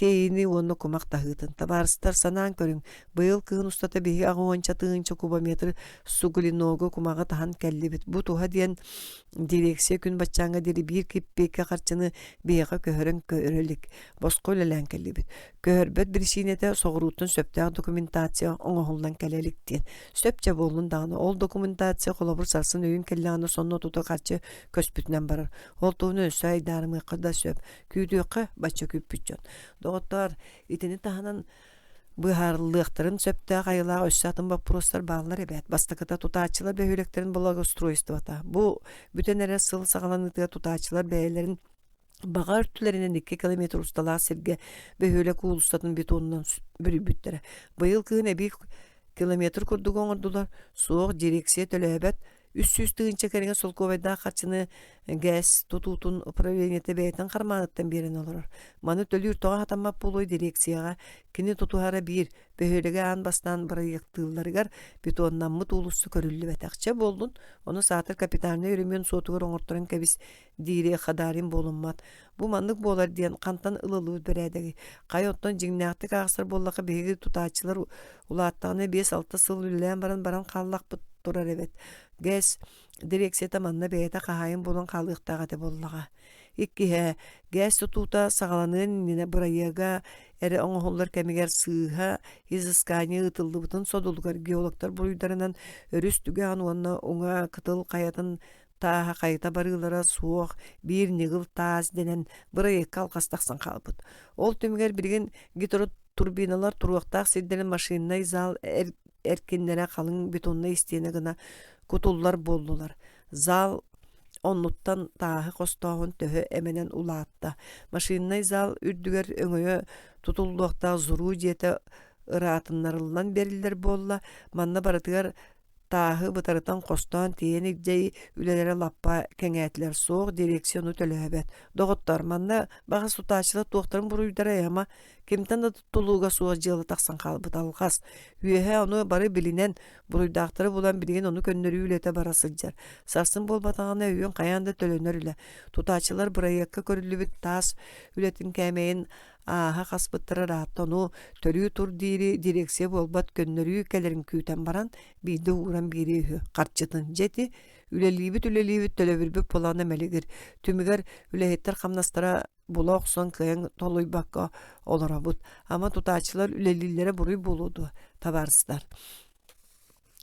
тиэйиини уонна кумах таһыытын. Табаарыстар санаан көрүҥ, быйыл кыһын устата биһиги аҕыһуонча тыһыынча кубометр суглиногу кумаҕы таһан кэллибит. Бу туһа диэн дирекция күн баччааҥҥа диэри биир киппиэккэ харчыны биһиэхэ көһөрөн көрө илик. Босхо үлэлээн кэллибит. Көһөрбөт биричиинэтэ соҕурууттан сөптөөх документация оҥоһуллан кэлэ илик диэн. Сөп дьэ буоллун даҕаны, ол документация холобур сарсын өйүн кэллэҕинэ сонно тута харчы көспүтүнэн барар. Ол туһунан өссө айдаарымыахха да сөп. Күүтүөххэ бачча күүппүт дьон. Доҕоттоор, итини таһынан быһаарыллыахтарын сөптөөх айылаах өссө атын боппуруостар бааллар эбээт. Бастакыта тутааччылар бөһүөлэктэрин благоустройствота. Бу бүтэн эрэр сыл саҕаланыытыгар тутааччылар бэйэлэрин Баҕа өртүлэринэн 2 километр усталаах сиргэ бөһүөлэк уулуссатын бетонунан бүрүйбүттэрэ. Быйыл кыһын эбии километр курдук оҥордулар. Суох, дирекция төлөөбөт. 300 тыһыынча кэриҥэ солкуобайдаах харчыны ГЭС тутуутун управлениета бэйэтин хармааныттан биэрэн олорор. Маны төлүүр тоҕо сатаммат буолуой дирекцияҕа? Кини тутуһара биир, бөһүөлэги аан бастаан бырайыактыылларыгар бетоннаммыт уулусса көрүллүбэтэх. Чэ буоллун, ону саатар капитальнай өрөмүөн суотугар оҥорторон кэбис диири Хадарин буолуммат. Бу маннык буолар диэн хантан ылыллыбыт бэрээдэгий? Хайа оттон дьиҥнээхтик аахсар буоллахха биһиги тутааччылар улааттаҕына 5-6 сыл үлэлээн баран баран хааллахпыт турар эбит. ГЭС дирекцията манна бэйэтэ хаһаайын буолан хаалыахтаах этэ буоллаҕа. Иккиһэ, ГЭС тутуута саҕаланыан иннинэ бырайыага эрэ оҥоһуллар кэмигэр сыыһа изыскание ыытыллыбытын содулугар геологтар буруйдарынан өрүс түгэҕин уонна уҥа кытыл хайатын тааһа хайыта барыылара суох биир ньыгыл таас дэнэн бырайыакка алҕас тахсан хаалбыт. Ол түмүгэр билигин гидротурбиналар туруохтаах сирдэрин машиннай зал эркиннэрэ халыҥ бетоннай истиэнэ гына кутуллар буоллулар. Зал оннуттан тааһы хостооһун төһө эмэнэн улаатта. Машиннай зал үрдүгэр өҥөйө тутуллуохтаах зуруу дьиэтэ ыраатыннарыллан бэриллэр буолла. Манна барытыгар тааһы бытарытан хостоон тиэйэн илдьэй үлэлэрэ лаппа кэҥээтилэр суох дирекция ону төлөөбөт. Доҕоттоор, манна баҕас тутааччылар туохтарын буруйдара ама кимтэн да тутулуга суох дьыала тахсан хаалбыт алҕас. Үөһэ ону бары билинэн, буруйдаахтары булан билигин ону көннөрүү үлэтэ бара сылдьар. Сарсын буолбатаҕына өйүөн хайаан да төлөнөр үлэ. Тутааччылар бырайыакка көрүллүбүт таас үлэтин кээмэйин ааһа хаспыттара ыраатта ону төрүү тур диири дирекция буолбат көннөрүү кэлэрин күүтэн баран биирдэ ууран биэриэ үһү харчытын дьэ ити үлэлиибит үлэлиибит төлөбүрбүт буолаана мэлигир түмүгэр үлэһиттэр хамнастара була охсон кыайан толуйбакка олоробут ама тутааччылар үлэлииллэрэ буруй буолуо дуо табаарыстар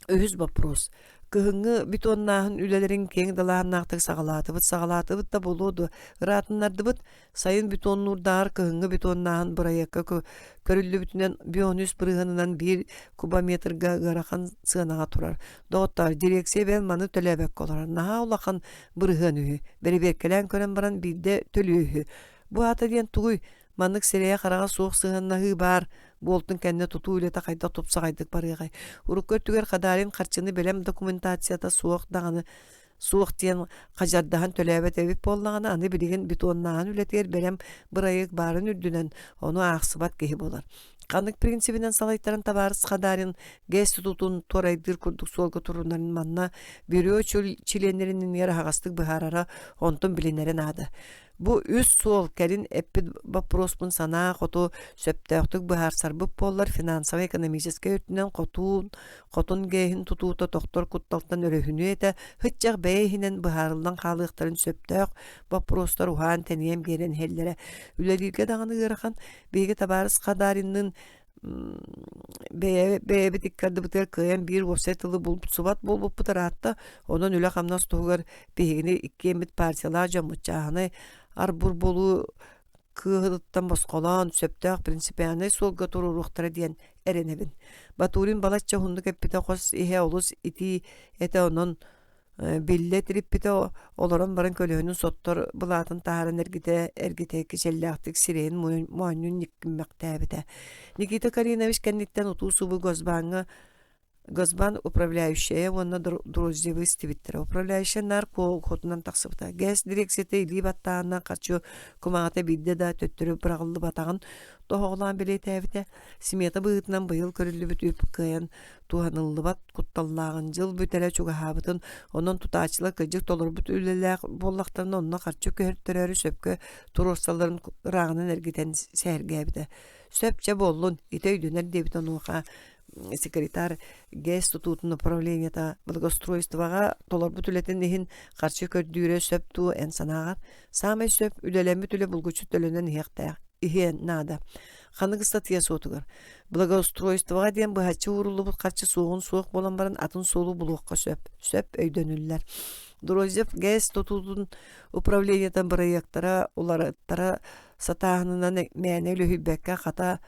Үһүс боппуруос. Кыһыҥҥы бетоннааһын үлэлэрин киэҥ далааһыннаахтык саҕалаатыбыт, саҕалаатыбыт да буолуо дуо, ыраатыннардыбыт. Сайын бетоннуурдааҕар кыһыҥҥы бетоннааһын бырайыакка көрүллүбүтүнэн 53 бырыһыанынан биир кубометрга ыарахан сыанаҕа турар. Доҕоттоор, дирекция бэл маны төлөөбөккө олорор. Наһаа улахан бырыһыан үһү. Бэрэбиэркэлээн көрөн баран биирдэ төлүө үһү. Бу аата диэн тугуй? Маннык сирэйэ-хараҕа суох сыһыаннаһыы баар буолтун кэннэ тутуу үлэтэ хайдах тупсаҕайдык барыаҕай? Урукку өттүгэр Хадарин харчыны бэлэм документацията суох даҕаны суох диэн хадьардаһан төлөөбөт эбит буоллаҕына, аны билигин бетоннааһын үлэтигэр бэлэм бырайыак баарын үрдүнэн ону аахсыбат киһи буолар. Ханнык принцибинэн салайтаран табаарыс Хадарин ГЭС тутуутун туорайдыыр курдук суолга турунарын манна бюро чилиэннэрин иннигэр аһаҕастык быһаарара, онтун билинэрэ наада. Бу үс суол кэлин эппит боппуруоспун санаа хоту сөптөөхтүк быһаарсарбыт буоллар финансовай-экономическай өттүнэн хотуун, хотун гээһин тутуута тохтор кутталтан өрөһүнүө этэ, һыччах бэйэ иһинэн быһаарыллан хаалыахтарын сөптөөх боппуруостар уһаан-тэнийэн биэрэн иһэллэрэ. Үлэлииргэ даҕаны ыарахан. Биһиги табаарыс Хадаринныын бэйэ бэйэбит икки ардыбытыгар кыайан биир уопсай тылы булсубат буолбуппут ыраатта. Онон үлэ-хамнас туһугар биһигини иккиэммит партиялаах дьоммут чааһынай ар-бур буолуу кыаһылыттан босхолоон, сөптөөх принципиальнай суолга туруоруохтара диэн эрэнэбин. Батурин балачча уһуннук эппитэ хос иһэ олус итии этэ онон биллэ тириппитэ олорон баран көлөһүнүн соттор былаатын таһааран эргитэ эргитэ кичэллээхтик сирэйин моонньун ньиккиммэхтээбитэ. Никита Каринович кэнниттэн утуу-субуу Госбаҥҥа Госбан управляющайа уонна Дроздевы истибиттэрэ. Управляющай наар куотунан тахсыбыта. ГЭС дирекцията илии баттааһынынан харчы кумаҕата биирдэ да төттөрү быраҕыллыбатаҕын тоһоҕолоон бэлиэтээбитэ. Смета быһыытынан быйыл көрүллүбүт үп кыайан туһаныллыбат кутталлааҕын, дьыл бүтэрэ чугаһаабытын, онон тутааччылар кырдьык толорбут үлэлээх буоллахтарына онно харчы көһөртөрөөрү сөпкө туруорсалларын ырааҕынан эргитэн сэһэргээбитэ. Сөп чэ буоллун, ити өйдөнөр диэбит онуоха секретарь ГЭС тутуутун управлениета благоустройствоҕа толорбут үлэтин иһин харчы көрдүүрэ сөп дуу эн санааҕар? Саамай сөп үлэлэммит үлэ булгуччу төлөнөн иһиэхтээх иһиэн наада. Ханнык ыстатыйа суотугар? Благоустройствоҕа диэн быһаччы ууруллубут харчы суоҕун суох буолан баран атын суолу булуохха сөп. Сөп өйдөнүллэр. Дроздев ГЭС тутуутун управлениетын бырайыактара уларыттара сатааһынынан мээнэ үлүһүйбэккэ хата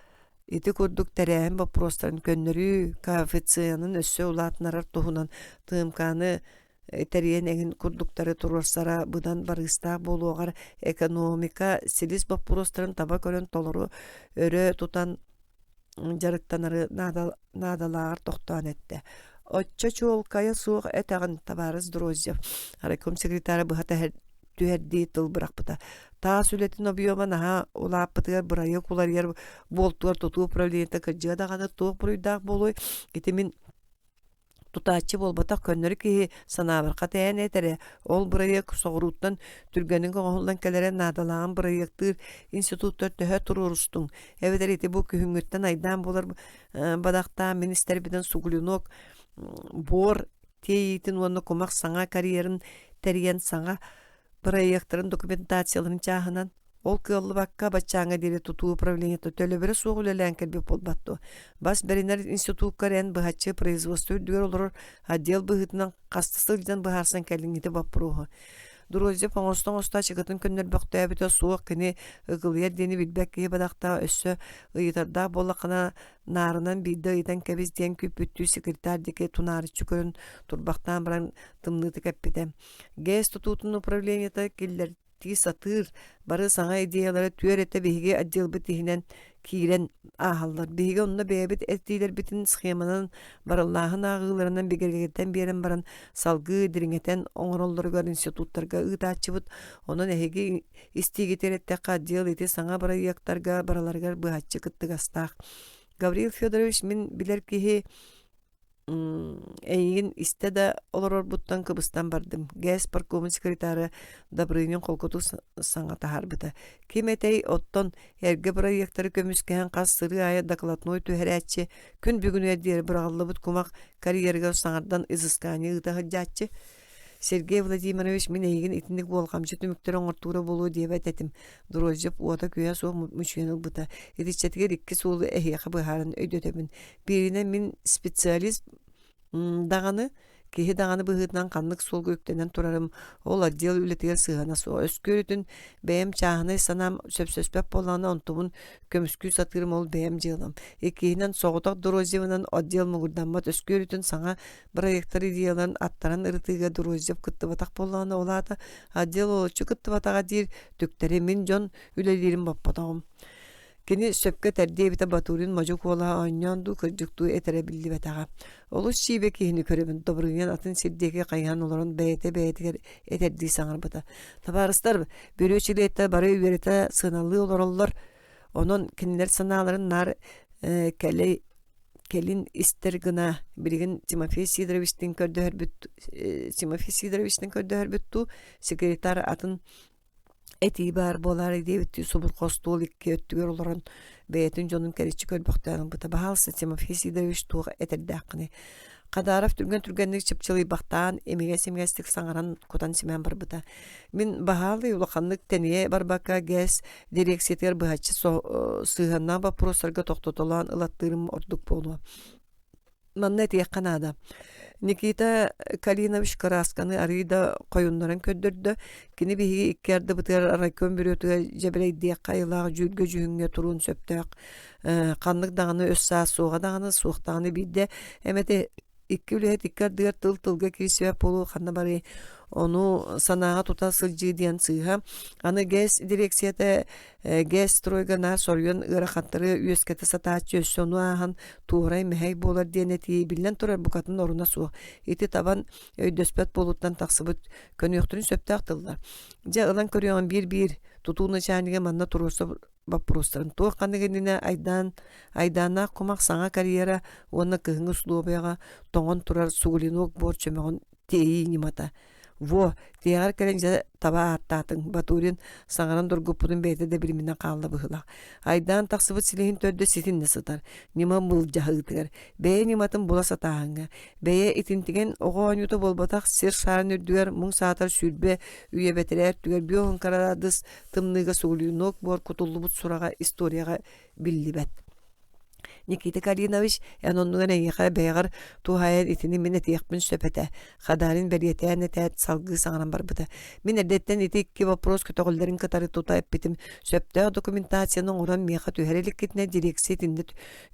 ити курдук тэрээһин боппуруостарын көннөрүү коэффициенын өссө улаатыннарар туһунан ТМК-ны тэрийэн эҥин курдуктары туруорсара быдан барыыстаах буолуоҕар экономика силис боппуруостарын таба көрөн толору өрө тутан дьарыктанары наадалааҕар тохтоон эттэ. Оччо чуолкайа суох этэҕин, табаарыс Дроздев, райком секретара быһа түһэрдии тыл бырахпыта. Таас үлэтин объема наһаа улааппытыгар бырайыак уларыйар буолтугар тутуу управлениета кырдьыга даҕаны туох буруйдаах буолуой? Ити мин Тутааччы буолбатах көннөрү киһи санаабар хатыйан этэрэ, ол бырайыак соҕурууттан түргэнник оҥоһуллан кэлэрэ наадалааҕын бырайыактыыр институттар төһө туруорустуҥ, эбэтэр ити бу күһүҥҥүттэн айдаан буолар бадахтаан мин истэрбинэн суглинок буор тиэйиитин уонна кумах саҥа карьерын тэрийэн саҥа. Бырайыактарын документацияларын чааһынан, ол кыаллыбакка баччааҥҥа диэри тутуу управлениета төлөбүрэ суох үлэлээн кэлбит буолбат дуо? Бас бэринэр институккар эн быһаччы производство үрдүгэр олорор отдел быһыытынан хаста сылдьан быһаарсан кэллиҥ ити боппуруоһу? Дроздев оҥосто-оҥосто ачыкытын көннөрбөхтөөбүтэ суох кини ыгылыйар диэни билбэт киһи бадахтаах өссө ыйытардаах буоллаххына наарынан биирдэ ыйытан кэбис диэн күүппүттүү секретарь диэки тунаарыччы көрөн турбахтаан баран тымныытык эппитэ. ГЭС тутуутун управлениета киллэртии сатыыр, бары саҥа идеялары түөрэтэ биһиги отделбыт иһинэн киирэн ааһаллар. Биһиги онно бэйэбит этиилэрбитин схеманан барыллааһын ааҕыыларынан бигэргэтэн биэрэн баран салгыы дириҥэтэн оҥороллоругар институттарга ыытааччыбыт. Онон эһиги истиигитигэр эттэххэ отдел ити саҥа бырайыактарга барыларыгар быһаччы кыттыгастаах. Гаврил Федорович мин билэр киһи Эйигин истэ да олорорбуттан кыбыстан бардым, ГЭС паркомун секретара Добрынин холкутук саҥа таһаарбыта. Ким этэй, оттон эргэ бырайыактары көмүскэһэн хас сырыы аайы докладной түһэрээччи, күн бүгүнүгэр диэри быраҕыллыбыт кумах карьерыгар саҥардан изыскание ыыта сылдьааччы. Сергей Владимирович мин эйигин итинник уолҕамчы түмүктэри оҥортуура буолуо диэбэт этим. Дроздев уота-күөһэ суох мүчүйэн ылбыта. Итиччэтигэр икки суолу эһиэхэ быһааран өйдөтөбүн. Бииринэн мин специалист даҕаны, киһи даҕаны быһыытынан ханнык суолга үктэнэн турарым ол отдел үлэтигэр сыһыана суох. Өскүөрүтүн бэйэм чааһынай санаам сөпсөспөт буоллаҕына онтубун көмүскүү сатыырым ол бэйэм дьыалам. Иккиһинэн соҕотох Дроздевынан отдел муҥурдаммат өскүөрүтүн саҥа бырайыактар идеяларын аттаран ырытыыга Дроздев кыттыбатах буоллаҕына ол аата отдел олоччу кыттыбатаҕа диир түктэри мин дьон үлэлиирин боппотоҕум. Кини сөпкө этэр диэбитэ Батурин модьу куолаһа оонньоон дуу, кырдьык дуу этэрэ биллибэтэҕэ. Олус сиибэ киһини көрөбүн, Добрынин атын сир диэки хайыһан олорон бэйэтэ бэйэтигэр этэрдии саҥарбыта. Табаарыстар, бөрүө чилиэттэр бары үөрэтэ сыаналыы олороллор. Онон кинилэр санааларын наар э, кэлэй кэлин истэр гына билигин Тимофей Сидоровичтыын көрдөһөрбүт э, Тимофей Сидоровичтыын көрдөһөрбүт дуу секретарь атын Этии баар буолаары диэбиттии субурҕа остуол икки өттүгэр олорон бэйэтин дьонун кэриччи көрбөхтөөн ылбыта. «Баһаалыста, Тимофей Сидорович, туох этэрдээххиний?» Хадаров түргэн-түргэнник чыпчылыйбахтаан, имигэс-имигэстик саҥаран кутан-симээн барбыта. «Мин баһаалый улаханнык тэнийэ барбакка ГЭС дириэксийэтигэр быһаччы сыһыаннаах боппуруостарга тохтотолоон ылаттыырым ордук буолуо. Манна этиэххэ наада. Никита Калинович кыраасканы арыый да хойуннаран көрдөрдө. Кини биһиги икки ардыбытыгар райком бюротугар дьэбирэйдиэххэ айылаах дьүүлгэ-дьүһүҥҥэ туруон сөптөөх ханнык даҕаны өс-саас суоҕа даҕаны, суох даҕаны биирдэ эмэтэ икки үлэһит икки ардыгар тыл-тылга киирсибэт буолуу ханна барыай ону санааҕа тута сылдьыы диэн сыыһа. Аны ГЭС дирекцията ГЭС стройга наар соруйан ыарахаттары үөскэтэ сатааччы өссө ону ааһан туорай мэһэй буолар диэн этии биллэн турар букатын оруна суох. Ити табан өйдөспөт буолууттан тахсыбыт көнүөхтэрин сөптөөх тыллар. Дьэ ылан көрүөҕүн биир-биир тутуу начальнига манна туруорса боппуруостарын туох ханнык иннинэ айдаан айдааннаах кумах саҥа карьера уонна кыһыҥҥы услуобуйаҕа тоҥон турар суглинок буор чөмөҕүн тиэйии ньымата Во, тиһэҕэр кэлэн дьэ таба ааттаатыҥ, Батурин саҥаран доргуппутун бэйэтэ да билиминэ хаалла быһыылаах. Айдаан тахсыбыт силиһин төрдө ситиннэ сытар, ньыма былдьаһыытыгар, бэйэ ньыматын була сатааһыҥҥа. Бэйэ итинтигэн оҕо оонньуута буолбатах сир шаарын үрдүгэр муҥ саатар 20 үйэ бэтэрээ өттүгэр бүө кыраадыс тымныыга суглинок буор кутуллубут сураҕа историяҕа биллибэт. Никита Калинович, эн оннугар эйиэхэ бэйэҕэр туһаайан итини мин этиэхпин сөп этэ. Хадарин бэлиэтээн этээт, салгыы саҥаран барбыта. Мин эрдэттэн ити икки вопрос көтөҕүллэрин кытары тута эппитим. Сөптөөх документацияны оҥорон миэхэ түһэрэ иликкитинэ дирекция итиннэ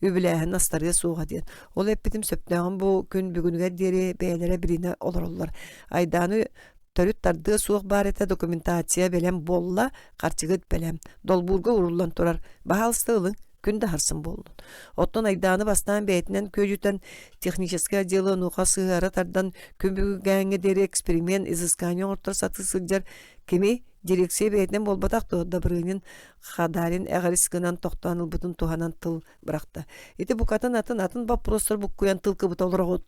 үбүлээһин астарыа суоҕа диэн. Ол эппитим сөптөөҕүн бу күн бүгүнүгэр диэри бэйэлэрэ билинэ олороллор. Айдааны төрүт тардыа суох баар этэ документация бэлэм буолла, харчыгыт бэлэм. Долбуурга ууруллан турар. Баһаалыста ылыҥ күн да харсын буоллун. Оттон Айдааны бастаан бэйэтинэн күөдьүтэн техническэй отделы онуоха сыһыара тардан күн бүгүҥҥэ диэри эксперимент изыскание оҥортор сатыы сылдьар кими дирекция бэйэтинэн буолбатах дуо Добрынин Хадарин эҕэрис гынан тохтоон ылбытын туһанан тыл бырахта. Ити букатын атын атын боппуруостар буккуйан тыл кыбыта олороҕут.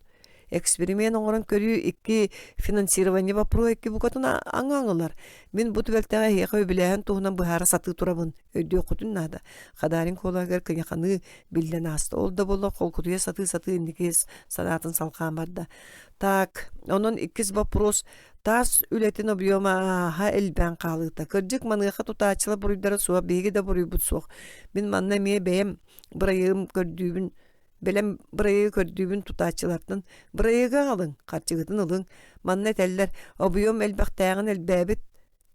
Эксперимент оҥорон көрүү икки финансирование боппуруоһа икки букатын аҥаҥылар. Мин бу түбэлтэҕэ эһиэхэ үбүлээһин туһунан быһаара сатыы турабын. Өйдүөххүтүн наада. Хадарин куолаһыгар кыйаханыы биллэн ааста. Ол да буоллар холкутуйа сатыы-сатыы инники санаатын салҕаан барда. Так, онон иккис вопрос таас үлэтин объема ааһа элбээн хаалыыта. Кырдьык маныаха тутааччылар буруйдара суох, биһиги да буруйбут суох. Мин манна эмиэ бэйэм бырайыгым көрдүүбүн бэлэм бырайыагы көрдүүбүн тутааччылартан бырайыагы аҕалыҥ, харчыгытын ылыҥ. Манна этэллэр, объем элбэхтээҕин элбээбит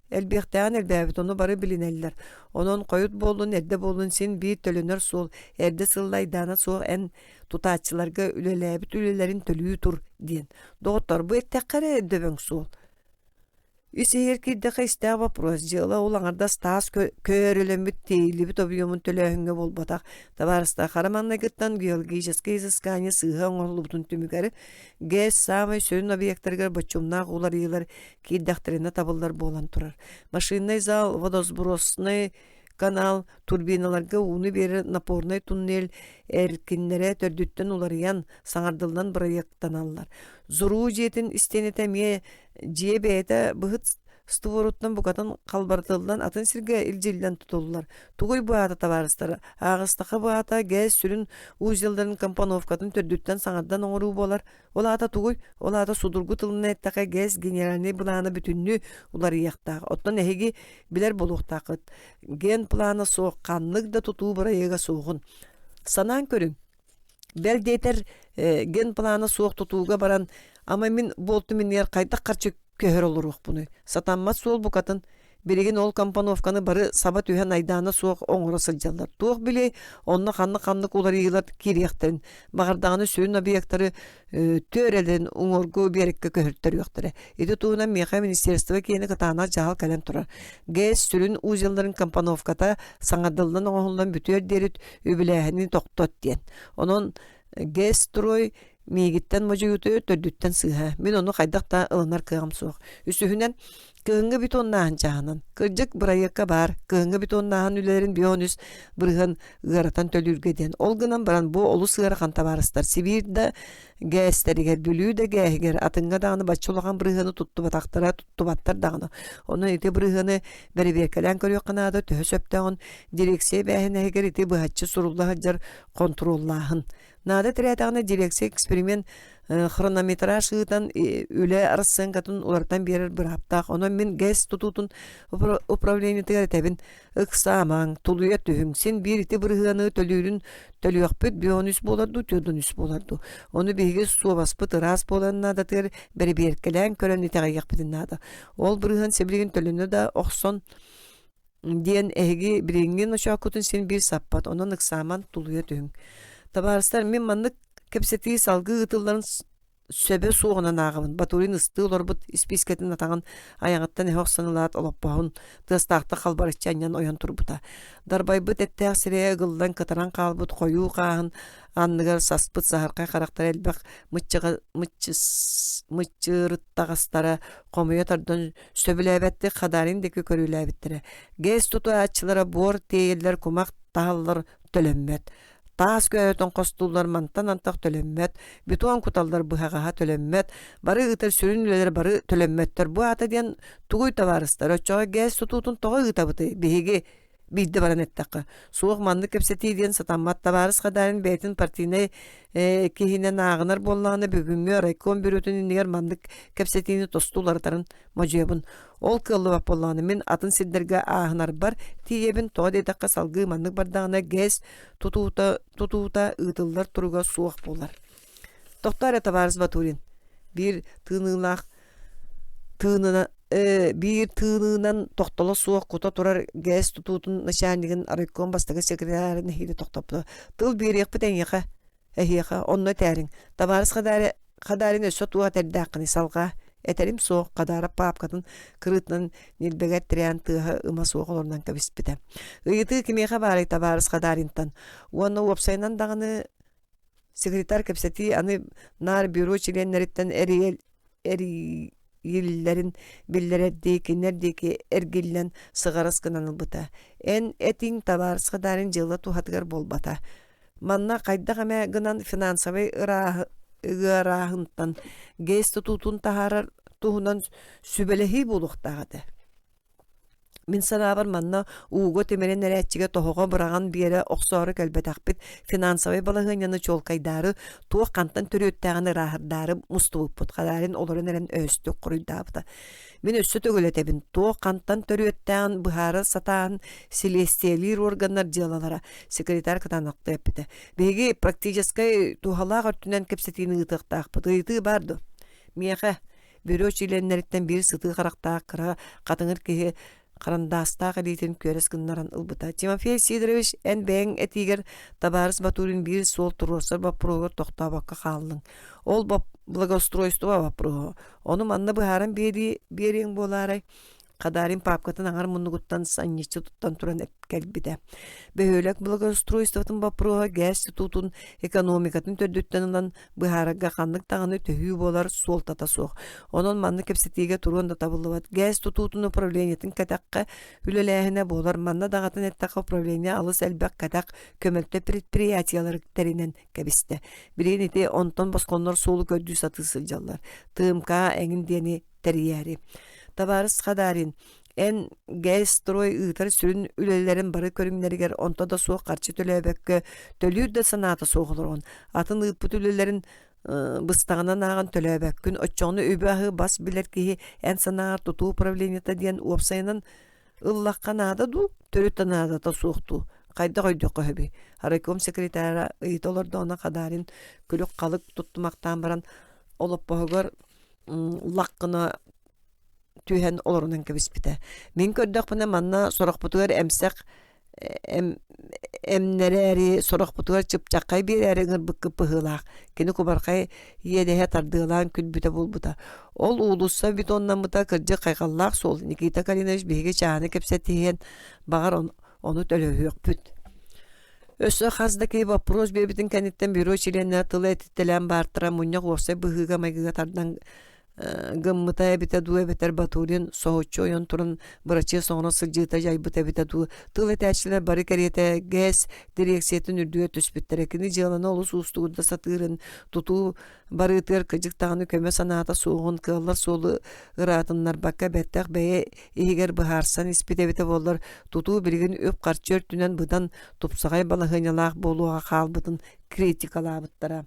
элбиэхтээҕин элбээбит, ону бары билинэллэр. Онон хойут буоллун, эрдэ буоллун син биир төлөнөр суол, эрдэ сылла айдаана суох эн тутааччыларга үлэлээбит үлэлэрин төлүү тур диэн. Доҕоттор, бу эттэххэ эрэ дөбөҥ суол. Ис иһигэр киирдэххэ истээх вопрос, дьыала ол аҥардас таас көөрөлөммүт тиэйиллибит объемун төлөөһүҥҥэ буолбатах. Табаарыстар, хара маҥнайгыттан геологическай изыскание сыыһа оҥоһуллубутун түмүгэр ГЭС саамай сүрүн объектарыгар боччумнаах уларыйыылар киирдэхтэринэ табыллар буолан турар. Машинный зал, водосбросный канал, турбиналарга ууну биэрэр напорнай туннель эркиннэрэ төрдүттэн уларыйан, саҥардыллан бырайыактаналлар. Зуруу дьиэтин истиэнэтэ эмиэ дьиэ бэйэтэ быһыт створуттан букатын халбарытыллан атын сиргэ илдьиллэн тутуллар. Тугуй бу аата табаарыстара? Ааҕыстаха бу аата ГЭС сүрүн узелларын компоновкатын төрдүттэн саҥардан оҥоруу буолар. Ол аата тугуй? Ол аата судургу тылынан эттэххэ ГЭС генеральнай былаана бүтүннүү уларыйыахтаах. Оттон эһиги билэр буолуохтааххыт. Генплана суох, ханнык да тутуу бырайыага суоҕун. Санаан көрүҥ. Бэл диэтэр, генплана суох тутууга баран, ама мин буолтум иннигэр хайдах харчы көһөр олоруохпунуй? Сатаммат суол букатын. Билигин ол компоновканы бары саба түһэн айдаана суох оҥоро сылдьаллар. Туох билиэй, онно ханнык-ханнык уларыйыылар киириэхтэрин, баҕардаҕына сүрүн объектары түөрэлэрин уҥуоргу биэрэккэ көһөртөрүөхтэрэ. Ити туһунан миэхэ министерство киэнэ кытаанах дьаһал кэлэн турар. ГЭС сүрүн узелларын компоновката саҥардыллан оҥоһуллан бүтүөр диэри үбүлээһини тохтот диэн. Онон ГЭС-строй миигиттэн модьуйууту төрдүттэн сыыһа. Мин ону хайдах да ылынар кыаҕым суох. Үсүһүнэн, кыһыҥҥы бетоннааһын чааһынан. Кырдьык, бырайыакка баар. Кыһыҥҥы бетоннааһын үлэлэрин 53% ыаратан төлүүргэ диэн. Ол гынан баран бу олус ыарахан табаарыстар. Сибиир да гээстэригэр, Бүлүү да гээһигэр атыҥҥа даҕаны бачча улахан бырыһыаны туттубатахтара, туттубаттар даҕаны. Онон ити бырыһыаны бэрэбиэркэлээн көрүөххэ наада, төһө сөптөөҕүн дирекция эбээһинэһигэр ити быһаччы сурулла сылдьар хонтуруоллааһын. Наада тирээтэҕинэ дирекция эксперимент хронометраж ыытан үлэ арассыаҥкатын уларытан биэрэр бырааптаах. Онон мин ГЭС тутуутун управлениетыгар этэбин, ыксаамаҥ, тулуйа түһүҥ, син биир ити бырыһыаны төлүүрүн төлүөхпүт, 53 буолар дуу, 43 буолар дуу. Ону биһиги суобаспыт ыраас буолан наадатыгар бэрэбиэркэлээн көрөн итэҕэйиэхпитин наада. Ол бырыһыан сибилигин төлөнө да охсон диэн эһиги билиҥҥи ночооккутун син биир саппат, онон ыксааман тулуйа түһүҥ. Табаарыстар, мин маннык кэпсэтии салгыы ыытылларын сөбө суоҕунан ааҕабын. Батурин ыстыы олорбут испиискэтин атаҕын айаҕыттан эһэ охсон ылаат олоппоһун тыастаахтык халбарыччы анньан ойон турбута. Дарбайбыт эттээх сирэйэ ыгыллан кытаран хаалбыт хойуу хааһын анныгар саспыт саһархай харахтара элбэх мыччырыттаҕастара хомуйа тардан сөбүлээбэттик Хадарин диэки көрүүлээбиттэрэ. ГЭС тутааччылара буор тиэйэллэр, кумах таһаллар төлөммөт. Таас көһөтөн хостууллар мантан антах төлөммөт, бетон куталлар быһаҕаһа төлөммөт, бары ыытар сүрүн үлэлэр бары төлөммөттөр. Бу аата диэн тугуй табаарыстар, оччоҕо ГЭС тутуутун тоҕо ыытабытый? Биһиги биирдэ баран эттэххэ, суох маннык кэпсэтии диэн сатаммат табаарыс Хадарин бэйэтин партийнай киһинэн ааҕынар буоллаҕына бүгүҥҥү райком бюротун иннигэр маннык кэпсэтиини тосту уларытарын модьуйабын. Ол кыаллыбат буоллаҕына мин атын сирдэргэ ааһынарбар тиийэбин, тоҕо диэтэххэ салгыы маннык бардаҕына ГЭС тутуута, тутуута ыытыллар туруга суох буолар. Тохтоо эрэ табаарыс Батурин биир тыыныылаах тыынына биир тыыныынан тохтоло суох кута турар ГЭС тутуутун начальнигын райком бастакы секретарын нэһиилэ тохтоппута. Тыл биэриэхпит эйиэхэ, эһиэхэ, онно этээриҥ. Табаарыс Хадари, Хадарин өссө туох этэрдээххиний салҕаа. Этэрим суох, Хадаров паапкатын кырыытынан ньилбэгэр тирээн тыаһа ыма суох олорунан кэбиспитэ. Ыйытыы кимиэхэ баарый табаарыс Хадаринтан? Уонна уопсайынан даҕаны Секретарь кэпсэтии аны наар бюро чилиэннэриттэн эрийиллэрин биллэрэрдии кинилэр диэки эргиллэн сыҕарыс гынан ылбыта. Эн этиҥ табаарыс Хадарин дьыала туһатыгар буолбата. Манна хайдах эмэ гынан финансовай ыарааһынтан ГЭС тутуутун таһаарар туһунан сүбэлэһии буолуохтаах этэ. Мин санаабар манна ууга тимирэн эрээччигэ тоһоҕо быраҕан биэрэ охсоору кэлбэтэхпит, финансовай балаһыанньаны чуолкайдаары, туох хантан төрүөттээҕин ырааһырдаары мустубуппут Хадаарин олорон эрэн өһөстүк хоруйдаабыта. Мин өссө төгүл этэбин, туох хантан төрүөттээҕин быһаара сатаан силиэстийэлиир органнар дьыалалара, секретарь кытаанахтык эппитэ. Биһиги практическай туһалаах өртүнэн кэпсэтиини ыытыахтаахпыт. Ыйытыы баар дуо? Миэхэ Бюро чилиэннэриттэн биир сытыы харахтаах кыра хатыҥыр киһи харандаастаах илиитин күөрэс гыннаран ылбыта. Тимофей Сидорович, эн бэйэҥ этиигэр табаарыс Батурин биир суол туруорсар боппуруоһугар тохтообокко хааллыҥ. Ол благоустройство боппуруоһа. Ону манна быһааран биэрии биэриэҥ буолаарай? Хадарин паапкатын аҥар муннугуттан санньыччы туттан туран кэлбитэ. Бөһүөлэк благоустройствотын боппуруоһа ГЭС тутуутун экономикатын төрдүттэн ылан быһаарарга ханнык даҕаны төһүү буолар суолтата суох. Онон маннык кэпсэтиигэ туруон да табыллыбат. ГЭС тутуутун управлениетын кэтэххэ үлэлээһинэ буолар. Манна даҕатан эттэххэ управление алыс элбэх кэтэх көмөлтө предприятиелары тэринэн кэбистэ. Билигин ити онтон босхоннор суолу көрдүү сатыы сылдьаллар. ТМК эҥин диэни тэрийээри. Табаарыс Хадарин, эн ГЭС-строй ыытар сүрүн үлэлэрин бары көрүҥнэригэр онто да суох харчы төлөөбөккө, төлүүр да санаата суох олороҕун. Атын ыыппыт үлэлэрин быстаҕынан ааҕан төлөөбөккүн, оччоҕуна үбү-аһы бас билэр киһи эн санааҕар тутуу управлениета диэн уопсайынан ыллахха наада дуу, төрүт да наадата суох дуу? Хайдах өйдүөххэ сөбүй? Райком секретара ыйыта олордоҕуна Хадарин күлүк-халык туттумахтаан баран олоппоһугар лах гына түһэн олорунан кэбиспитэ. Мин көрдөхпүнэ манна сорохпутугар эмсэх эм, эмнэрээри, сорохпутугар чыпчаххай биэрээри ыҥырбыккыт быһыылаах. Кини кубархай иэдэһэ тардыалаан күлбүтэ буолбута. Ол уулусса бетоннаммыта кырдьык хайҕаллаах суол. Никита Калинович биһиги чааһыны кэпсэтиһиэн баҕар ону төлөһүөхпүт. Өссө хас да киһи боппуруос биэрбитин кэнниттэн бюро чилиэннэрэ тылы этитэлээн баартара мунньах уопсай быһыыга-майгыга тардан гыммыта эбитэ дуу эбэтэр Батурин соһуччу ойон туран бырачыас оҥоро сылдьыыта дьайбыта эбитэ дуу тыл этээччилэр бары кэриэтэ ГЭС дириэксийэтин үрдүгэр түспүттэрэ кини дьыаланы олус уустугурда сатыырын тутуу барыытыгар кыдьык даҕаны көмө санаата суоҕун кыаллар суолу ыраатыннарбакка бэттэх бэйэ иһигэр быһаарсан испит эбитэ буоллар, тутуу билигин үп-харчы өртүнэн быдан тупсаҕай балаһыанньалаах буолуоҕа хаалбытын критикалаабыттара.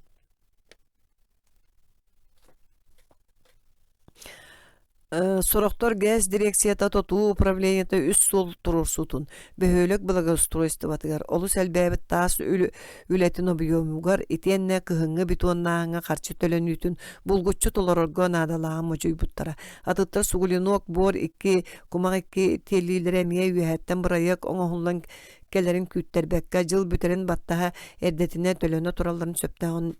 Сорохтор ГЭС дирекцията тутуу управлениета үс суол туруорсуутун бөһүөлэк благоустройствотыгар олус элбээбит таас үлэтин объемугар итиэннэ кыһыҥҥы бетоннааһыҥҥа харчы төлөнүүтүн булгуччу толорорго наадалааҕын модьуйбуттара. Атыттар суглинок буор икки кумах икки тиэллиилэрэ эмиэ үөһэттэн бырайыак оҥоһуллан кэлэрин күүттэрбэккэ дьыл бүтэрин баттаһа эрдэтинэ төлөнө туралларын сөптөөҕүн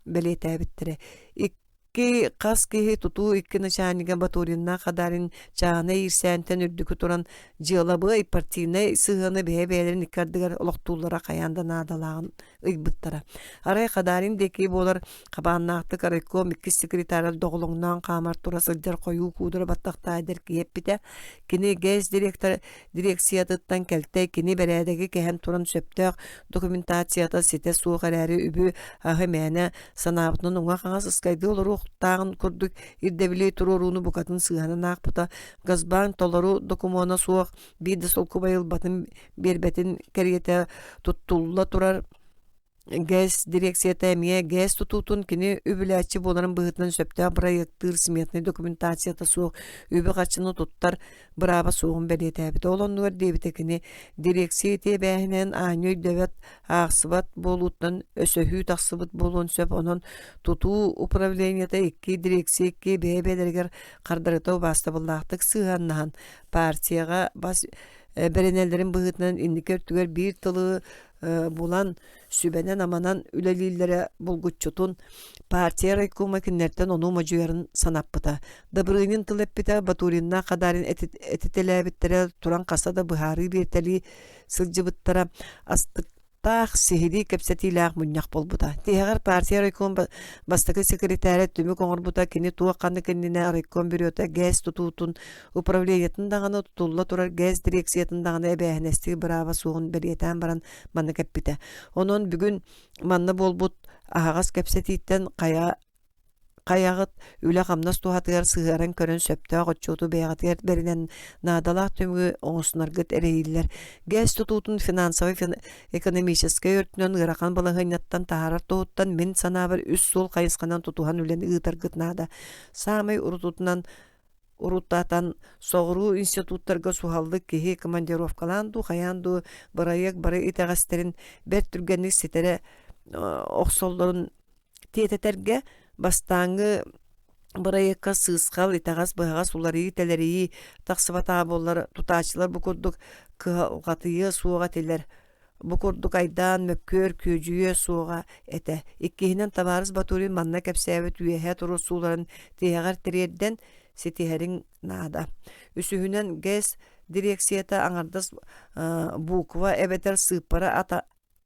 бэлиэтээбиттэрэ. Икки хас киһи тутуу икки начальнига Батуриннаах Хадарин чааһынай иирсээнтэн үрдүкү туран дьыалабыай партийнай сыһыаны бэйэ-бэйэлэрин икки ардыгар олохтууллара хайаан да наадалааҕын ыйбыттара. Арай Хадарин диэки буолар хабааннаахтык райком иккис секретара доҕолоҥноон хаамар тура сылдьар хойуу куудара баттахтаах эдэр киһи эппитэ. Кини ГЭС директор дирекциятыттан кэлтэй кини бэрээдэги кэһэн туран сөптөөх документацията ситэ суох эрээри үбү-аһы мээнэ санаабытынан уҥа-хаҥас ыскайдыы олоруохтааҕын курдук ирдэбили туруорууну букатын сыыһанан аахпыта. Газбанк толору докумуона суох биир да солкуобай ылбатын биэрбэтин кэриэтэ туттулла турар ГЭС дирекцията эмиэ ГЭС тутуутун кини үбүлээччи буоларын быһыытынан сөптөөх бырайыактыыр сметнай документацията суох үбү-харчыны туттар бырааба суоҕун бэлиэтээбитэ. Ол оннугар диэбитэ кини дирекция ити эбээһинэн аанньа өйдөбөт, аахсыбат буолууттан өсөһүү тахсыбыт буолуон сөп. Онон тутуу управлениета икки дирекция икки бэйэ-бэйэлэригэр хардарыта убаастабыллаахтык сыһыаннаһан партияҕа бас бэринэллэрин быһыытынан инники өртүгэр биир тылы булан сүбэнэн-аманан үлэлииллэрэ булгуччутун партия райкома кинилэртэн ону модьуйарын санаппыта. Добрынин тыл эппитэ Батуриннаах Хадарин этитэлээбиттэрэ туран хаста да быһаарыы биэртэлии сылдьыбыттара астык таах сиһилии кэпсэтиилээх мунньах буолбута. Тиһэҕэр партия райком бастакы секретарэ түмүк оҥорбута кини туох ханнык иннинэ райком бюрота ГЭС тутуутун управлениетын даҕаны тутулла турар ГЭС дирекциятын даҕаны эбээһинэстиир бырааба суоҕун бэлиэтээн баран маннык эппитэ. Онон бүгүн манна буолбут Аһаҕас кэпсэтииттэн хайа хайаҕыт үлэ-хамнас туһатыгар сыһыаран көрөн сөптөөх отчуоту бэйэҕитигэр бэринэн наадалаах түмүгү оҥостунаргыт эрэйиллэр. ГЭС тутуутун финансовай экономическай өртүнэн ыарахан балаһыанньаттан таһаарар туһуттан мин санаабар үс суол хайысханан тутуһан үлэни ыытаргыт наада. Саамай урутутунан уруттатан соҕуруу институттарга суһаллык киһи командировкалаан дуу хайаан дуу бырайыак бары итэҕэстэрин бэрт түргэнник ситэрэ охсоллорун тиэтэтэргэ бастааҥҥы бырайыакка сыысхал итэҕэс быһаҕас уларыйыы-тэлэрийии тахсыбатаҕа буоллар тутааччылар бу курдук кыһалҕатыйыа суоҕа этилэр Бу курдук айдаан, мөккүөр күөдьүйүө суоҕа этэ. Иккиһинэн, табаарыс Батурин манна кэпсээбит үөһэ туруорсууларын тиһэҕэр тириэрдэн ситиһэриҥ наада. Үсүһүнэн, ГЭС дириэксийэтэ аҥардас буква эбэтэр сыыппара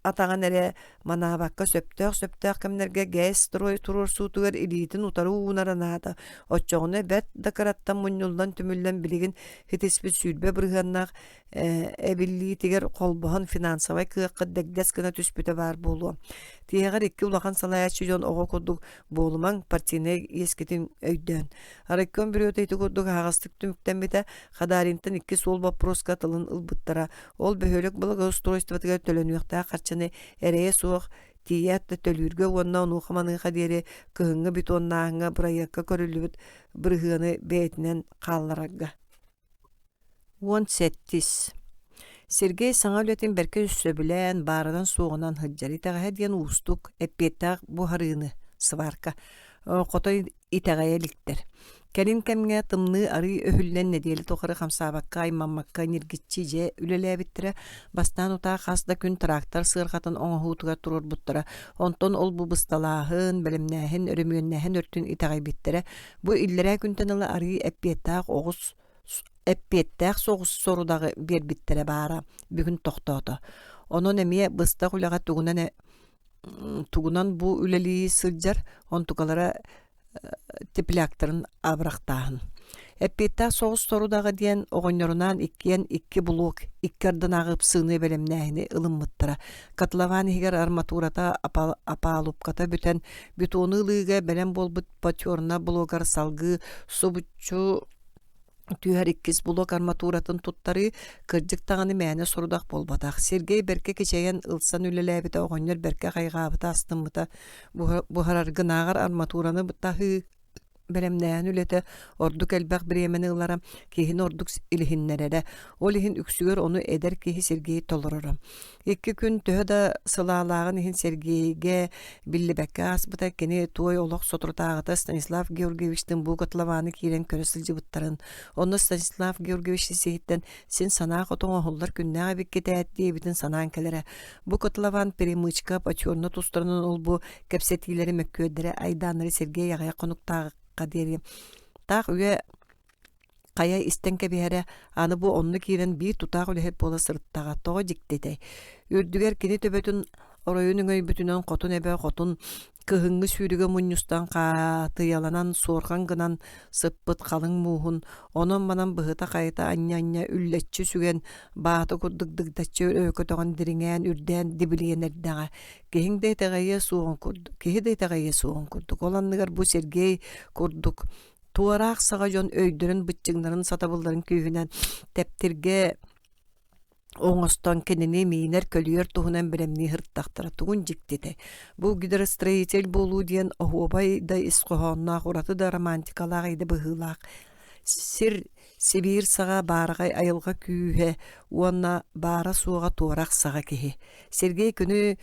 атаҕын эрэ манаабакка сөптөөх-сөптөөх кэмнэргэ ГЭС-строй туруорсуутугар илиитин утары уунара наада. Оччоҕуна бэрт да кыраттан мунньуллан түмүллэн билигин ситиспит 20 бырыһыаннаах эбиллиитигэр холбоһон финансовай кыаххыт дэгдэс гына түспүтэ баар буолуо. Тиһэҕэр икки улахан салайааччы дьон оҕо курдук буолумаҥ, партийнай иэскитин өйдөөн. Райком бүрүөтэ ити курдук аһаҕастык түмүктэммитэ, Хадаринтан икки суол боппуруоска тылын ылбыттара. Ол бөһүөлэк благоустройствотыгар төлөнүөхтээх харчыны эрэйэ суох тиийээт да төлүүргэ уонна онуоха-маныаха диэри кыһыҥҥы бетоннааһыҥҥа бырайыакка көрүллүбүт бырыһыаны бэйэтинэн хаалларарга. 17. Сергей саҥа үлэтин бэркэ сөбүлээн, баарынан-суоҕунан сылдьар итэҕэһэ диэн уустук, эппиэттээх буһарыыны, сварка, хото итэҕэйэ иликтэр. Кэлин кэмҥэ тымныы арыы өһүллэн нэдиэлэ тухары хамсаабакка, аймаммакка ньиргиччи дьэ үлэлээбиттэрэ. Бастаан утаа хас да күн трактор сыарҕатын оҥоһуутугар туруорбуттара. Онтон ол-бу бысталааһын, бэлэмнээһин, өрөмүөннээһин өртүн итэҕэйбиттэрэ. Бу иллэрээ күнтэн ыла арыы эппиэттээх оҕус эппиэттээх соҕус сорудаҕы биэрбиттэрэ баара бүгүн тохтоото. Онон эмиэ быстах үлэҕэ тугунан тугунан бу үлэлии сылдьар, онтукалара тепляктарын абырахтааһын. Эппиэттээх соҕус сорудаҕы диэн оҕонньорунаан иккиэн икки блок икки ардынааҕы ыпсыыны бэлэмнээһини ылыммыттара. Котлован иһигэр арматурата, опалубката бүтэн, бетону ылыыга бэлэм буолбут Патерна блогар салгыы субуччу түһэр иккис блок арматуратын туттарыы кырдьык даҕаны мээнэ сорудах буолбатах. Сергей бэркэ кичэйэн ылсан үлэлээбитэ оҕонньор бэркэ хайҕаабыта астыммыта. Буһараргынааҕар арматураны таһыы бэлэмнээһин үлэтэ ордук элбэх бириэмэни ылара, киһини ордук илиһиннэрэрэ. Ол иһин үксүгэр ону эдэр киһи Сергей толороро. Икки күн төһө да сылаалааҕын иһин Сергейгэ биллибэккэ ааспыта, кини туой олох соторутааҕыта Станислав Георгиевичтыын бу котлованы киирэн көрө сылдьыбыттарын, онно Станислав Георгиевич сиһиттэн син санаа хоту оҥоһуллар күннээх эбиккит ээт диэбитин санаан кэлэрэ. Бу котлован перемычка, почерно тустарынан ол-бу кэпсэтиилэри мөккүөрдэрэ айдааннары Сергей аҕыйах хонуктааҕыкка диэри таах үйэ хайа истэн кэбиһэрэ, аны бу онно киирэн биир тутаах үлэһит буола сырыттаҕа тоҕо дьиктитэй. Үрдүгэр кини төбөтүн оройун өҥөйбүтүнэн хотун эбэ хотун кыһыҥҥы сүүрүгэ мунньустан хаатыйаланан суорҕан гынан сыппыт халыҥ мууһун онон-манан быһыта-хайыта анньа-анньа үллэччи сүгэн баата курдук дыгдаччы өрө көтөҕөн дириҥээн үрдээн дибилийэн эрдэҕэ. Киһиҥ да итэҕэйиэ суоҕун курдук, киһи да итэҕэйиэ суоҕун курдук. Ол анныгар бу Сергей курдук Туораах саҕа дьон өйдөрүн быччыҥнарын сатабылларын күүһүнэн тэптиргэ оҥостон кинини миинэр көлүйэр туһунан бэлэмнии сырыттахтара тугун дьиктитэй. Бу гидростроитель буолуу диэн оһуобай да ис хоһоонноох, ураты да романтикалаах идэ быһыылаах. Сир Сибиир саҕа баараҕай айылҕа күүһэ уонна баара-суоҕа туорах саҕа киһи. Сергей күнү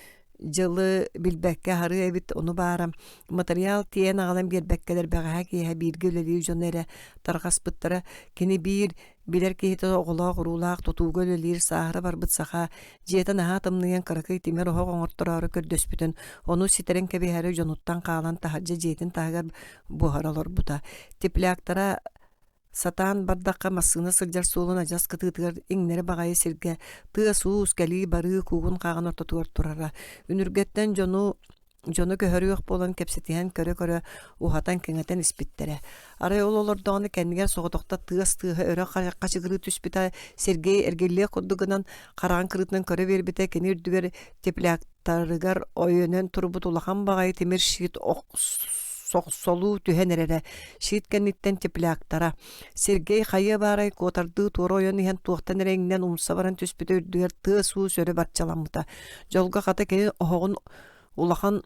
дьылы билбэккэ аһарыа эбит, ону баара матырыйаал тиэйэн аҕалан биэрбэккэлэр бэҕэһээ киэһэ бииргэ үлэлиир дьоно эрэ тарҕаспыттара. Кини биир билэр киһитэ оҕолоох-уруулаах тутууга үлэлиир сааһыра барбыт саха дьиэтэ наһаа тымныйан кыракый тимир оһох оҥортороору көрдөспүтүн, ону ситэрэн кэбиһээри дьонуттан хаалан таһырдьа дьиэтин таһыгар буһара олорбута. Тепляктара Сатаан бардахха массыына сылдьар суолун адьас кытыытыгар иҥнэри баҕайы сиргэ тыас-уус, кэлии-барыы куугун-хааҕын ортотугар турара. Үнүргэттэн дьону Дьону көһөрүөх буолан кэпсэтиһэн көрө-көрө уһатан-кэҥэтэн испиттэрэ. Арай ол олордоҕуна кэннигэр соҕотохто тыас тыаһа өрө хачыгырыы түспүтэ Сергей эргиллиэх курдук гынан хараҕын кырыытынан көрө биэрбитэ кини үрдүгэр тепляктарыгар ойонон турбут улахан баҕайы тимир щит сохсолуу түһэн эрэрэ. Щит кэнниттэн тепляктара. Сергей хайыа баарай куотардыы туора ойон иһэн туохтан эрэ иҥнэн умса баран түспүтэ үрдүгэр тыас-уус өрө барчаламмыта. Дьолго хата кини оһоҕун улахан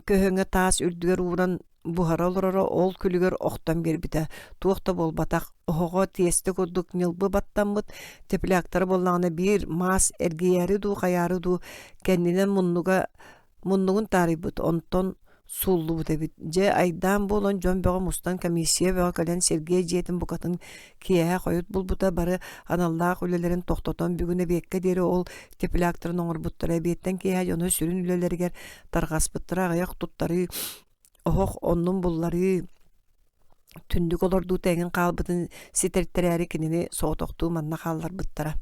көһөҥө таас үрдүгэр ууран буһара олороро ол күлүгэр охтон биэрбитэ туох да буолбатах оһоҕо тиэстэ курдук ньылбы баттаммыт тепляктара буоллаҕына биир маас эргийээри дуу хайаары дуу кэннинэн муннуга муннугун таарыйбыт онтон сууллубут эбит дьэ айдаан буолан дьон бөҕө мустан комиссия бөҕө кэлэн Сергей дьиэтин букатын киэһэ хойут булбута бары аналлаах үлэлэрин тохтотон бүгүн эбиэккэ диэри ол тепляктарын оҥорбуттара эбиэттэн киэһэ дьону сүрүн үлэлэригэр тарҕаспыттара аҕыйах туттарыы оһох оннун булларыы түннүк олордуута эҥин хаалбытын ситэртэрээри кинини соҕотохтуу манна хаалларбыттара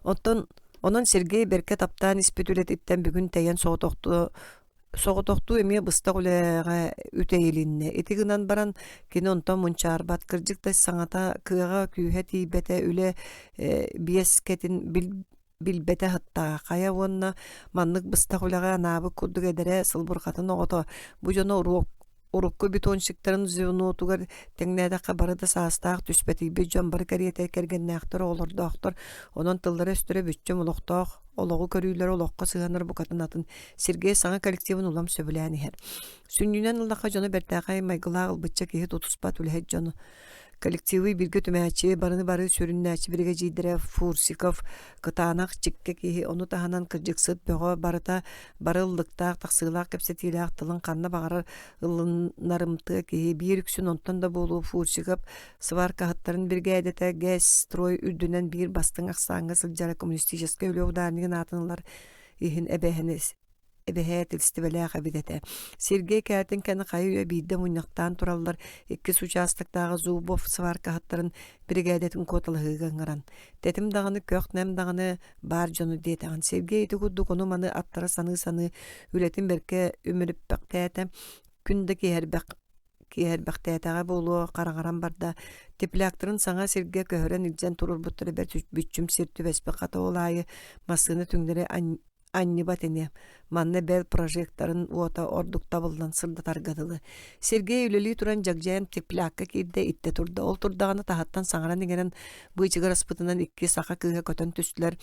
оттон онон Сергей бэркэ таптаан испит үлэтиттэн бүгүн тэйэн соҕотохтуу Соҕотохтуу эмиэ быстах үлэҕэ үтэйилиннэ. Ити гынан баран кини онтон мунчаарбат, кырдьык да саҥата, кыаҕа, күүһэ тиийбэтэ, үлэ биэскэтин билбэтэ сыттаҕа. Хайа уонна маннык быстах үлэҕэ анаабыт курдук эдэрэ сылбырҕатын оҕото бу дьоно уруок Урукку бетонщиктарын звенотугар тэҥнээтэххэ бары да саастаах түспэтийбит дьон бары кэриэтэ кэргэннээхтэр, оҕолордоохтор. Онон тыллара-өстөрө бүччүм олохтоох, олоҕу көрүүлэрэ олоххо сыһыаннара букатын атын. Сергей саҥа коллективын улам сөбүлээн иһэр. Сүнньүнэн ыллахха дьоно бэртээхэй майгылаах ылбычча киһи тутуспат үлэһит дьону. Коллективы бииргэ түмээччи, барыны бары сүрүннээччи биригэдьиирдэрэ Фурсиков, кытаанах чиккэ киһи, ону таһынан кырдьыксыт бөҕө барыта бары ыллыктаах, тахсыылаах кэпсэтиилээх тылын ханна баҕарар ылынарымтыа киһи биир үксүн онтон да буолуо Фурсиков сваркаһыттарын биригээдэтэ ГЭС строй үрдүнэн биир бастыҥ ахсааҥҥа сылдьара коммунистическай үлэ ударнигын аатын ылар иһин эбэһинэс эбэһээтилистибэлээх эбит этэ. Сергей кээтин кэннэ хайы-үйэ биирдэ мунньахтаан тураллар иккис участоктааҕы Зубов сваркаһыттарын биригээдэтин куоталаһыыга ыҥыран. Тэтим даҕаны, көх-нэм даҕаны баар дьону диэтэҕин. Сергей ити курдук ону-маны аттара саныы-саныы үлэтин бэркэ үмүрүппэхтээтэ. Күн да киэһэрбэх киэһэрбэхтээтэҕэ буолуо хараҥаран барда тепляктарын саҥа сиргэ көһөрөн илдьэн туруорбуттара бэрт бүччүм сир түбэспит хата ол аайы массыына түҥнэри анньыбат ини манна бэл прожекторын уота ордук табыллан сырдатарга дылы Сергей үлэлии туран дьагдьайан теплякка киирдэ иттэ турда ол турдаҕына таһыттан саҥаран-иҥэрэн быычыгыраспытынан икки саха кыыһа көтөн түстүлэр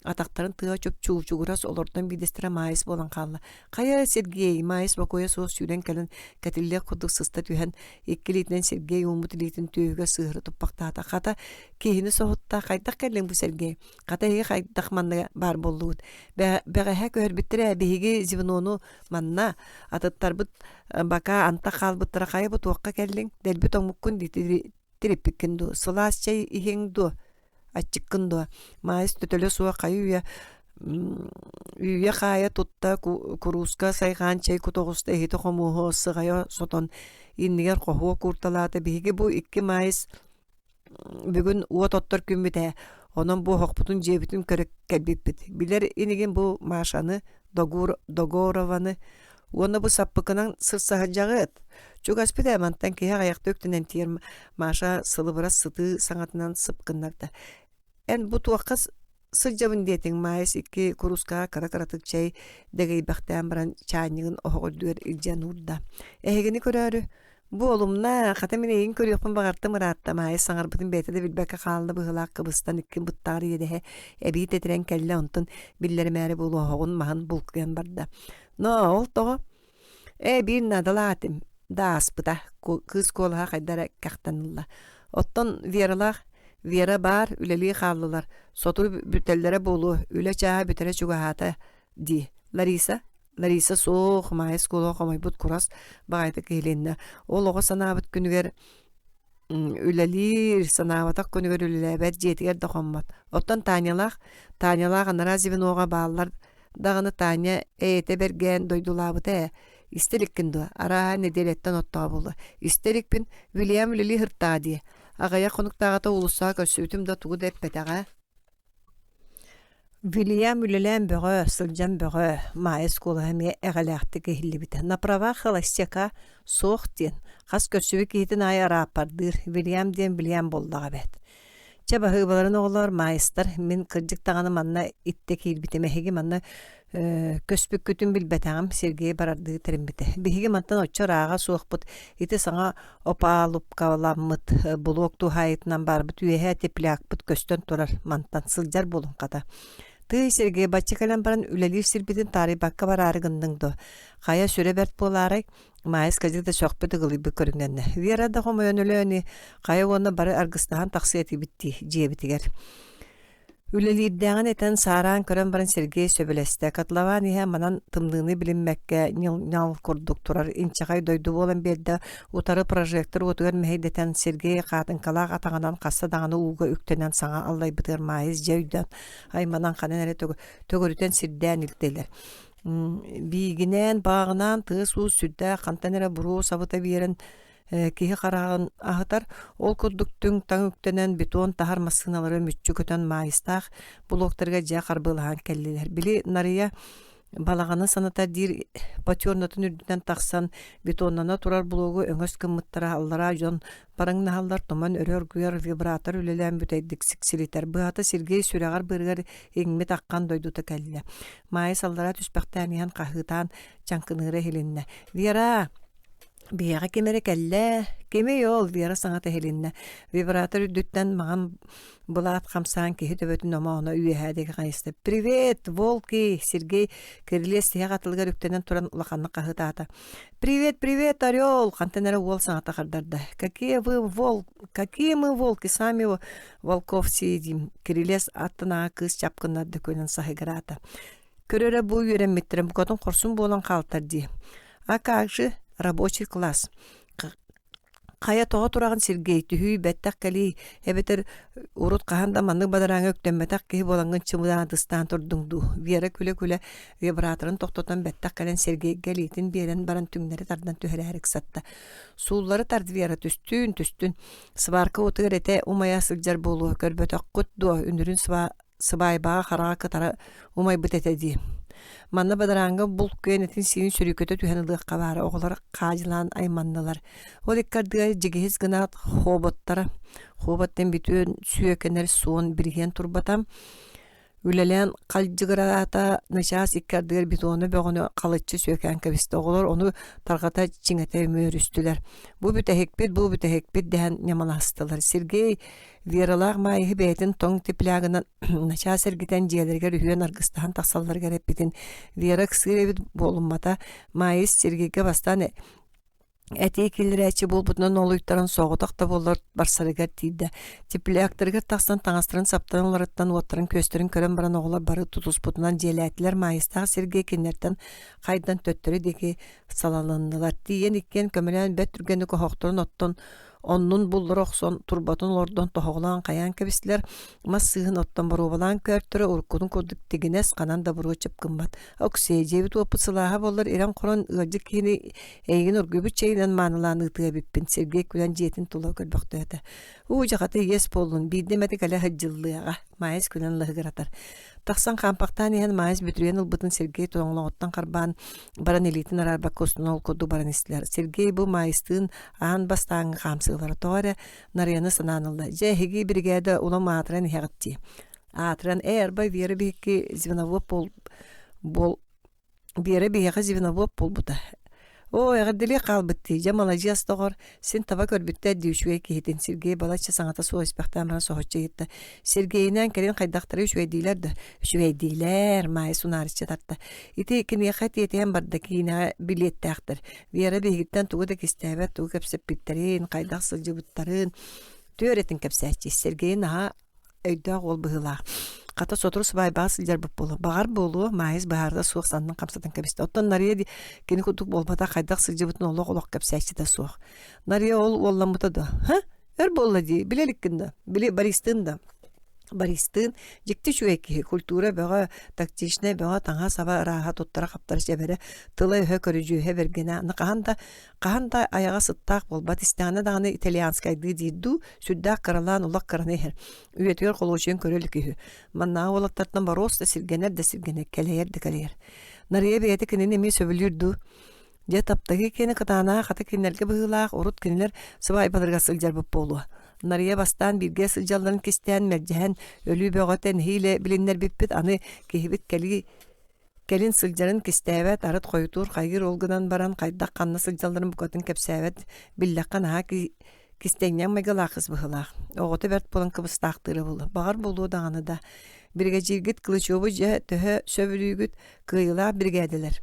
атахтарын тыа чупчуучугурас олордон биирдэстэрэ Маайыс буолан хаалла хайа Сергей Маайыс бокуойа суох сүүрэн кэлэн кэтиллиэх курдук сыста түһэн икки илиитинэн Сергей ууммут илиитин түөһүгэр сыһыары туппахтаата хата киһини соһутта хайдах кэллиҥ бу Сергей Хата эһиги хайдах манна баар буоллугут? Бэҕэһээ көһөрбүттэрэ биһиги звенону манна атыттарбыт бакаа антах хаалбыттара хайа бу туохха кэллиҥ? Дэлби тоҥмуккун дии тириппиккин дуо? Сылаас чэй иһиҥ дуо? Аччыккын дуо? Маайыс төтөлө суох хайы-үйэ үүйэ-хаайа тутта курууска сайҕаан чэй кута оҕуста иһити-хомуоһу сыҕайа сотон иннигэр хоһуо куурталаата биһиги бу икки Маайыс Бүгүн уот оттор күммүт ээ, онон бу оһохпутун дьиэбитин көрө кэлбиппит. Билэр инигин бу Машаны, Догур, Догорованы уонна бу саппыкынан сырсаһыдьаҕыт. Чугаспыт ээ мантан киһи аҕыйахта үктэнэн тиийэр Маша сылыбырас сытыы саҥатынан сып гыннарда. Эн бу туохха Сылдьабын диэтиҥ, Маайыс икки куруускаҕа кыра-кыратык чэй дэгэйбэхтээн баран чаанньыгын оһох үрдүгэр илдьэн уурда. Эһигини көрөөрү, бу олумна, хата мин эйигин көрүөхпүн баҕартым ыраатта, Маайыс саҥарбытын бэйэтэ да билбэккэ хаалла быһыылаах кыбыстан икки быттаҕар иэдэһэ эбии тэтэрэн кэллэ, онтон биллэримээри буолуо оһоҕун маһын булкуйан барда. Но ол тоҕо? Ээ, биир наадалаах этим, да ааспыта, кыыс куолаһа хайда эрэ кэхтэн ылла. Оттон Вералаах Вера баар, үлэлии хааллылар, сотору бүтэллэрэ буолуо, үлэ чааһа бүтэрэ чугаһаата дии. Лариса? Лариса суох, Маайыс куолаһа хомойбут курас баҕайытык иһилиннэ. Ол оҕо санаабыт күнүгэр үлэлиир, санаабатах күнүгэр үлэлээбэт, дьиэтигэр да хоммот. Оттон Танялаах, Танялаах анараа звеноҕа бааллар даҕаны Таня эйэтэ бэргээн дойдулаабыта ээ. Истэ иликкин дуо? Арааһа нэдиэлэттэн оттоҕо буолуо. Истэ иликпин, Вильям үлэлии сыртаа дии. Аҕыйах хонуктааҕыта уулуссаҕа көрсүбүтүм да тугу да эппэтэҕэ. Вильям үлэлээн бөҕө, сылдьан бөҕө, Маайыс куолаһа эмиэ эҕэлээхтик иһиллибитэ. На правах холостяка суох диэн, хас көрсүбүт киһитин аайы арааппардыыр, Вильям диэн Вильям буоллаҕа эбээт. Чэ баһыыбаларын оҕолоор, Маайыстар, мин кырдьык даҕаны манна иттэ киирбитим, эһиги манна көспүккүтүн билбэтэҕим, Сергей барардыы тэриммитэ. Биһиги мантан оччо ырааҕа суохпут, ити саҥа опалубкаламмыт блок туһаайытынан барбыт үөһээ теплякпыт көстөн турар мантан сылдьар буолуҥ хата. Тыый Сергей бачча кэлэн баран үлэлиир сирбитин таарыйбакка бараары гынныҥ дуо? Хайа сүрэ бэрт буолаарай? Маайыс кадьык да сөхпүт ыгылыйбыт көрүҥнэннэ. Вера да хомойон өлөөнү хайа уонна бары аргыстаһан тахсыа этибит дии дьиэбитигэр. Үлэлиирдээҕин этэн саараан көрөн баран Сергей сөбүлэстэ. Котлован иһэ манан тымныыны билиммэккэ ньыл-ньал курдук турар инчэҕэй дойду буолан биэрдэ. Утары прожектор уотугар мэһэйдэтэн Сергей хаатыҥкалаах атаҕынан хаста даҕаны ууга үктэнэн саҥа аллайбытыгар Маайыс дьэ өйдөөн айманан ханан эрэ төгүрүтэн сирдээн илтилэр. Биигинээн, бааҕынаан тыас-уус сүрдээх хантан эрэ буруо сабыта биэрэн киһи хараҕын аһытар. Ол курдук түҥ-таҥ үктэнэн бетон таһар массыыналары мүччү көтөн маайыстаах блоктарга дьэ харбыалаһан кэллилэр. Били Нарыйа балаҕаны санатар диир потернатын үрдүнэн тахсан бетоннана турар блогу өҥөс гыммыттара аллараа дьон барыҥнаһаллар туман өрө оргуйар вибратор үлэлээн бүтэйдик сиксилитэр быһата Сергей сүрэҕэр-быарыгар иҥмит аххан дойдута кэллэ Маайыс аллараа түспэхтээн иһэн хаһыытаан чаҥкыныыра иһилиннэ Вера Биһиэхэ ким эрэ кэллэ, кимий ол Вера саҥата иһилиннэ. Вибратор үрдүттэн маҥан былаат хамсаан киһи төбөтүн омооно үөһээ диэки хайыста. «Привет, волки!» Сергей кирилиэс тиһэх атылыгар үктэнэн туран улаханнык хаһыытаата. «Привет, привет, орел!» Хантан эрэ уол саҥата хардарда. «Какие вы вол... Какие мы волки, сами волков съедим!» Кирилиэс аттынааҕы кыыс чапкыннарда күнэн саһыгыраата. Көрөрө бу үөрэммиттэрэ букатын хорсун буолан хаалтар дии. А как же рабочий класс? Хайа тоҕо тураҕын Сергей, түһүй, бэттэх кэлиий, эбэтэр урут хаһан да маннык бадарааҥҥа үктэммэтэх киһи буолаҥҥын чымыдаан турдуҥ дуу? Вера күлэ-күлэ вибраторын тохтотон бэттэх кэлэн Сергейгэ илиитин биэрэн баран түҥнэри тардан түһэрээри ыксатта. Сууллары тард Вера түстүүн, түстүн. Сварка уотугар этэ умайа сылдьар буолуо, көрбөтөххүт дуо, үнүрүн сыбаайбаҕа хараҕа кытара умайбыт этэ дии. Манна бадарааҥҥа булкуйан этин-сиинин сүрүкөтө түһэн ылыахха баара, оҕолор хаадьылаан айманнылар. Ол икки ардыгар дьигиһис гынаат хоботтара, хоботтан бүтүөн сүөкэнэр суон бириһиэн турбата, үлэлээн халдьыгыраата начаас икки ардыгар бетону бөҕөнү халыччы сүөкээн кэбистэ. Оҕолор ону тарҕата чиҥэтэ үмүөрүстүлэр. Бу бүтэһикпит, бу бүтэһикпит дэһэн ньамалаһыстылар. Сергей Вералаах Маайыһы бэйэтин тоҥ теплягынан начаас эргитэн дьиэлэригэр үһүөн аргыстаһан тахсалларыгар эппитин Вера ыксыыр эбит буолуммата. Маайыс Сергейгэ бастаан этии киллэрээччи буолбутунан олуйтаран соҕотох да буоллар барсарыгар тиийдэ. Тепляктарыгар тахсан таҥастарын саптарын уларыттан уоттарын-күөстэрин көрөн баран оҕолор бары тутуспутунан дьиэлээтилэр. Маайыстаах Сергей кинилэртэн хайдан төттөрү диэки салалыннылар. Тиийэн иккиэн көмөлөөн бэрт түргэнник оһохторун оттон Оннун буллара охсон, турбатын олордон тоһоҕолоон хайаан кэбистилэр, мас сыыһын оттон боруобалаан көөртөрө уруккутун курдук тигинэс ханан да буруо чыпкыммат. Оксиэ, дьиэбит уоппут сылааһа буоллар ирэн-хорон ыалдьыт киһини эйигин оргуйбут чэйинэн маанылаан ыытыа эбиппин, Сергей күлэн дьиэтин тула көрбөхтөөтө. Уу, дьахаты иэс буоллун, биирдэ эмэтэ кэлэ сылдьыллыаҕа, Маайыс күлэн лыһыгыратар. Тахсан хаампахтаан иһэн Маайыс бүтүрүйэн ылбытын Сергей тоҥолоҕуттан харбаан баран илиитин араарбакка устун ол курдук баран истилэр. Сергей бу Маайыстыын аан бастааҥҥы хаамсыылара тоҕо эрэ Нарыйаны санаан ылла. Дьэ, эһиги биригээдэ улам аатыран иһэҕит дии. Аатыран, ээ, арба Вера биһикки звеновод буол, буол Вера биһиэхэ звеновод буолбута. Оо, эҕэрдэлиэх хаалбыт дии, дьэ маладьыас доҕор, син таба көрбүттэр дии үчүгэй киһитин, Сергей балачча саҥата суох испэхтээн баран соһуччу ыйытта. Сергейинээн кэлин хайдахтара үчүгэйдиилэр да? Үчүгэйдиилэр, Маайа сунаарыччы тарта. Ити киниэхэ тиэтэйэн барда, киинэҕэ билиэттээхтэр. Вера биһигиттэн тугу да кистээбэт, тугу кэпсэппиттэрин, хайдах сылдьыбыттарын түөрэтин кэпсээччи. Сергей наһаа өйдөөх уол быһыылаах. Хата сотору сыбаайбаҕа сылдьарбыт буолуо. Баҕар буолуо, Маайыс быһаарыта суох саннын хамсатан кэбистэ. Оттон Нарыйа кини курдук буолбатах, хайдах сылдьыбытын олох-олох кэпсээччитэ суох. Нарыйа ол уолламмыта да, «Һа, өр буолла дии, билэ иликкин да, били Бористыын да». Бористыын дьикти үчүгэй киһи, культура бөҕө, тактичнай бөҕө, таҥаһа-саба ырааһа, туттара-хаптара чэбэрэ, тыла-өһө, көрүдьүөһэ бэргэнэ, аны хаһан да хаһан да айаҕа сыттаах буолбат, истэҕинэ даҕаны итальянскайдыы диир дуу, сүрдээх кыралаан улах кыраны иһэр, үйэтигэр холуочуйан көрө илик үһү. Маннааҕы уолаттартан боруос да сиргэнэр да сиргэнэр, кэлэйэр да кэлэйэр. Нарыйа бэйэтэ кинини эмиэ сөбүлүүр дуу? Дьэ, таптаһыы киэнэ кытаанаҕа хата кинилэргэ быһыылаах, урут кинилэр сыбаайбаларыгар сылдьарбыт буолуо. Нарыйа бастаан бииргэ сылдьалларын кистээн, мэлдьэһэн, өлүү бөҕөтө нэһиилэ билиннэрбиппит, аны киһибит кэлии кэлин сылдьарын кистээбэт, арыт хойутуур хайыыр ол гынан баран хайдах ханна сылдьалларын букатын кэпсээбэт, биллэххэ наһаа кистэҥньэҥ майгылаах кыс быһыылаах. Оҕото бэрт буолан кыбыстаахтыыра буолуо. Баҕар буолуо даҕаны да. Биригэдьииргит Клычеву дьэ төһө сөбүлүүгүт, кыайыылаах биригээдэлэр.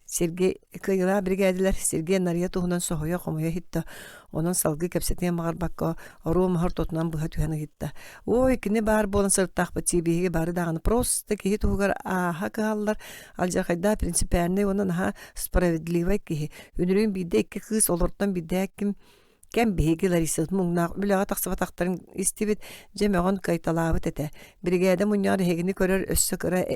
Сергей кыайыылаах биригээдэлэр Сергей Нарыйа туһунан соһуйа-хомуйа иһиттэ, онон салгыы кэпсэтиэн баҕарбакка, оруо-маһы ортотунан быһа түһэн ыйытта: «Ой, кини баар буолан сырыттахпыт дии, биһиги бары даҕаны просто киһи туһугар ааһа кыһаллар, алдьархайдаах принципиальнай уонна наһаа справедливай киһи. Үнүрүүн биирдэ икки кыыс олортон биирдээх ким Кэм биһиги Ларисабыт муҥнаах үлэҕэ тахсыбатахтарын истибит, дьэ мөҕөн кыайталаабыт этэ. Биригээдэ мунньаҕар эһигини көрөр өссө кыра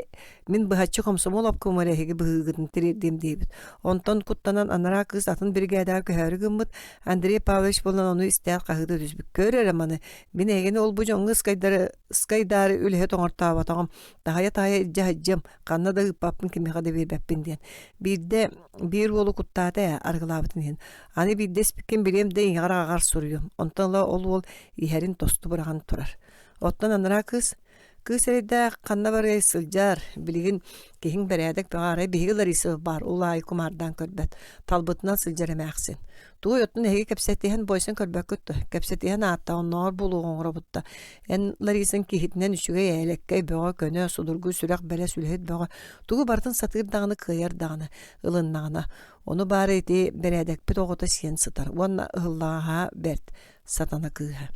мин быһаччы хомсомуол обкомар эһиги быһыыгытын тириэрдиэм диэбит. Онтон куттанан анараа кыыс атын биригээдэҕэ көһөөрү гыммыт. Андрей Павлович буолан ону истээт хаһыыта түспүт. Көр эрэ маны, мин эһигини ол-бу дьоҥҥо ыскайдары ыскайдаары үлэһит оҥортооботоҕум. Таһайа-таһайа илдьэ сылдьыам, ханна да ыыппаппын, кимиэхэ да биэрбэппин диэн. Биирдэ биир уолу куттаата ээ арыгылаабытын иһин. Аны биирдэ испиккин билиэм да ийэҕэр аҕаҕар суруйуом. Онтон ыла ол уол иһэрин тосту быраҕан турар. Оттон анараа кыыс кыыс эрэйдээх ханна барыай сылдьар, билигин киһиҥ бэрээдэк бөҕө арай биһиги Лариса баар ол аайы кумаардаан көрбөт, талбытынан сылдьар эмээхсин. Туой оттон эһиги кэпсэтиһэн бойсон көрбөккүт дуо? Кэпсэтиһэн аатта оннооҕор буолуоҕу оҥоробут да. Эн Ларисаҥ киһитинэн үчүгэй ээлэккэй бөҕө, көнө, судургу сүрэх бэлэс үлэһит бөҕө, тугу барытын сатыыр даҕаны кыайар даҕаны, ылыннаҕына. Ону баара ити бэрээдэкпит оҕото сиэн сытар уонна ыһыллаҕаһа бэрт, сатана кыыһа.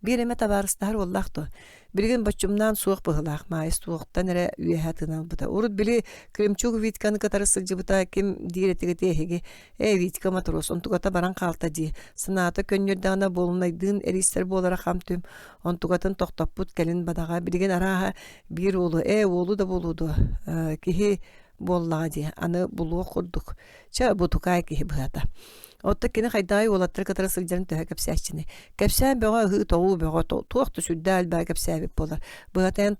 Биир эмэ табаарыстаһар уоллаах дуо? Билигин боччумнаан суох быһыылаах Маайыс туохтан эрэ үөһэ тыынан ылбыта. Урут били Кремчук Витьканы кытары сылдьыбыта ким диир этигит эһиги? Ээ, Витька матрос, онтугата баран хаалта дии. Санаата көнньүөрдэҕинэ буолунайдыын эрийсэр буолара хам-түм. Онтугатын тохтоппут кэлин бадаҕа. Билигин арааһа биир уолу, ээ, уолу да буолуо дуо? Киһи буоллаҕа дии, аны булуох курдук. Чэ, бутукаай киһи быһата. Оттон кини хайдаҕай уолаттары кытары сылдьарын төһө кэпсээччини. Кэпсээн бөҕө ыһыы-тоҕуу бөҕө, туох да сүрдээх элбэҕи кэпсээбит буолар. Быһата эн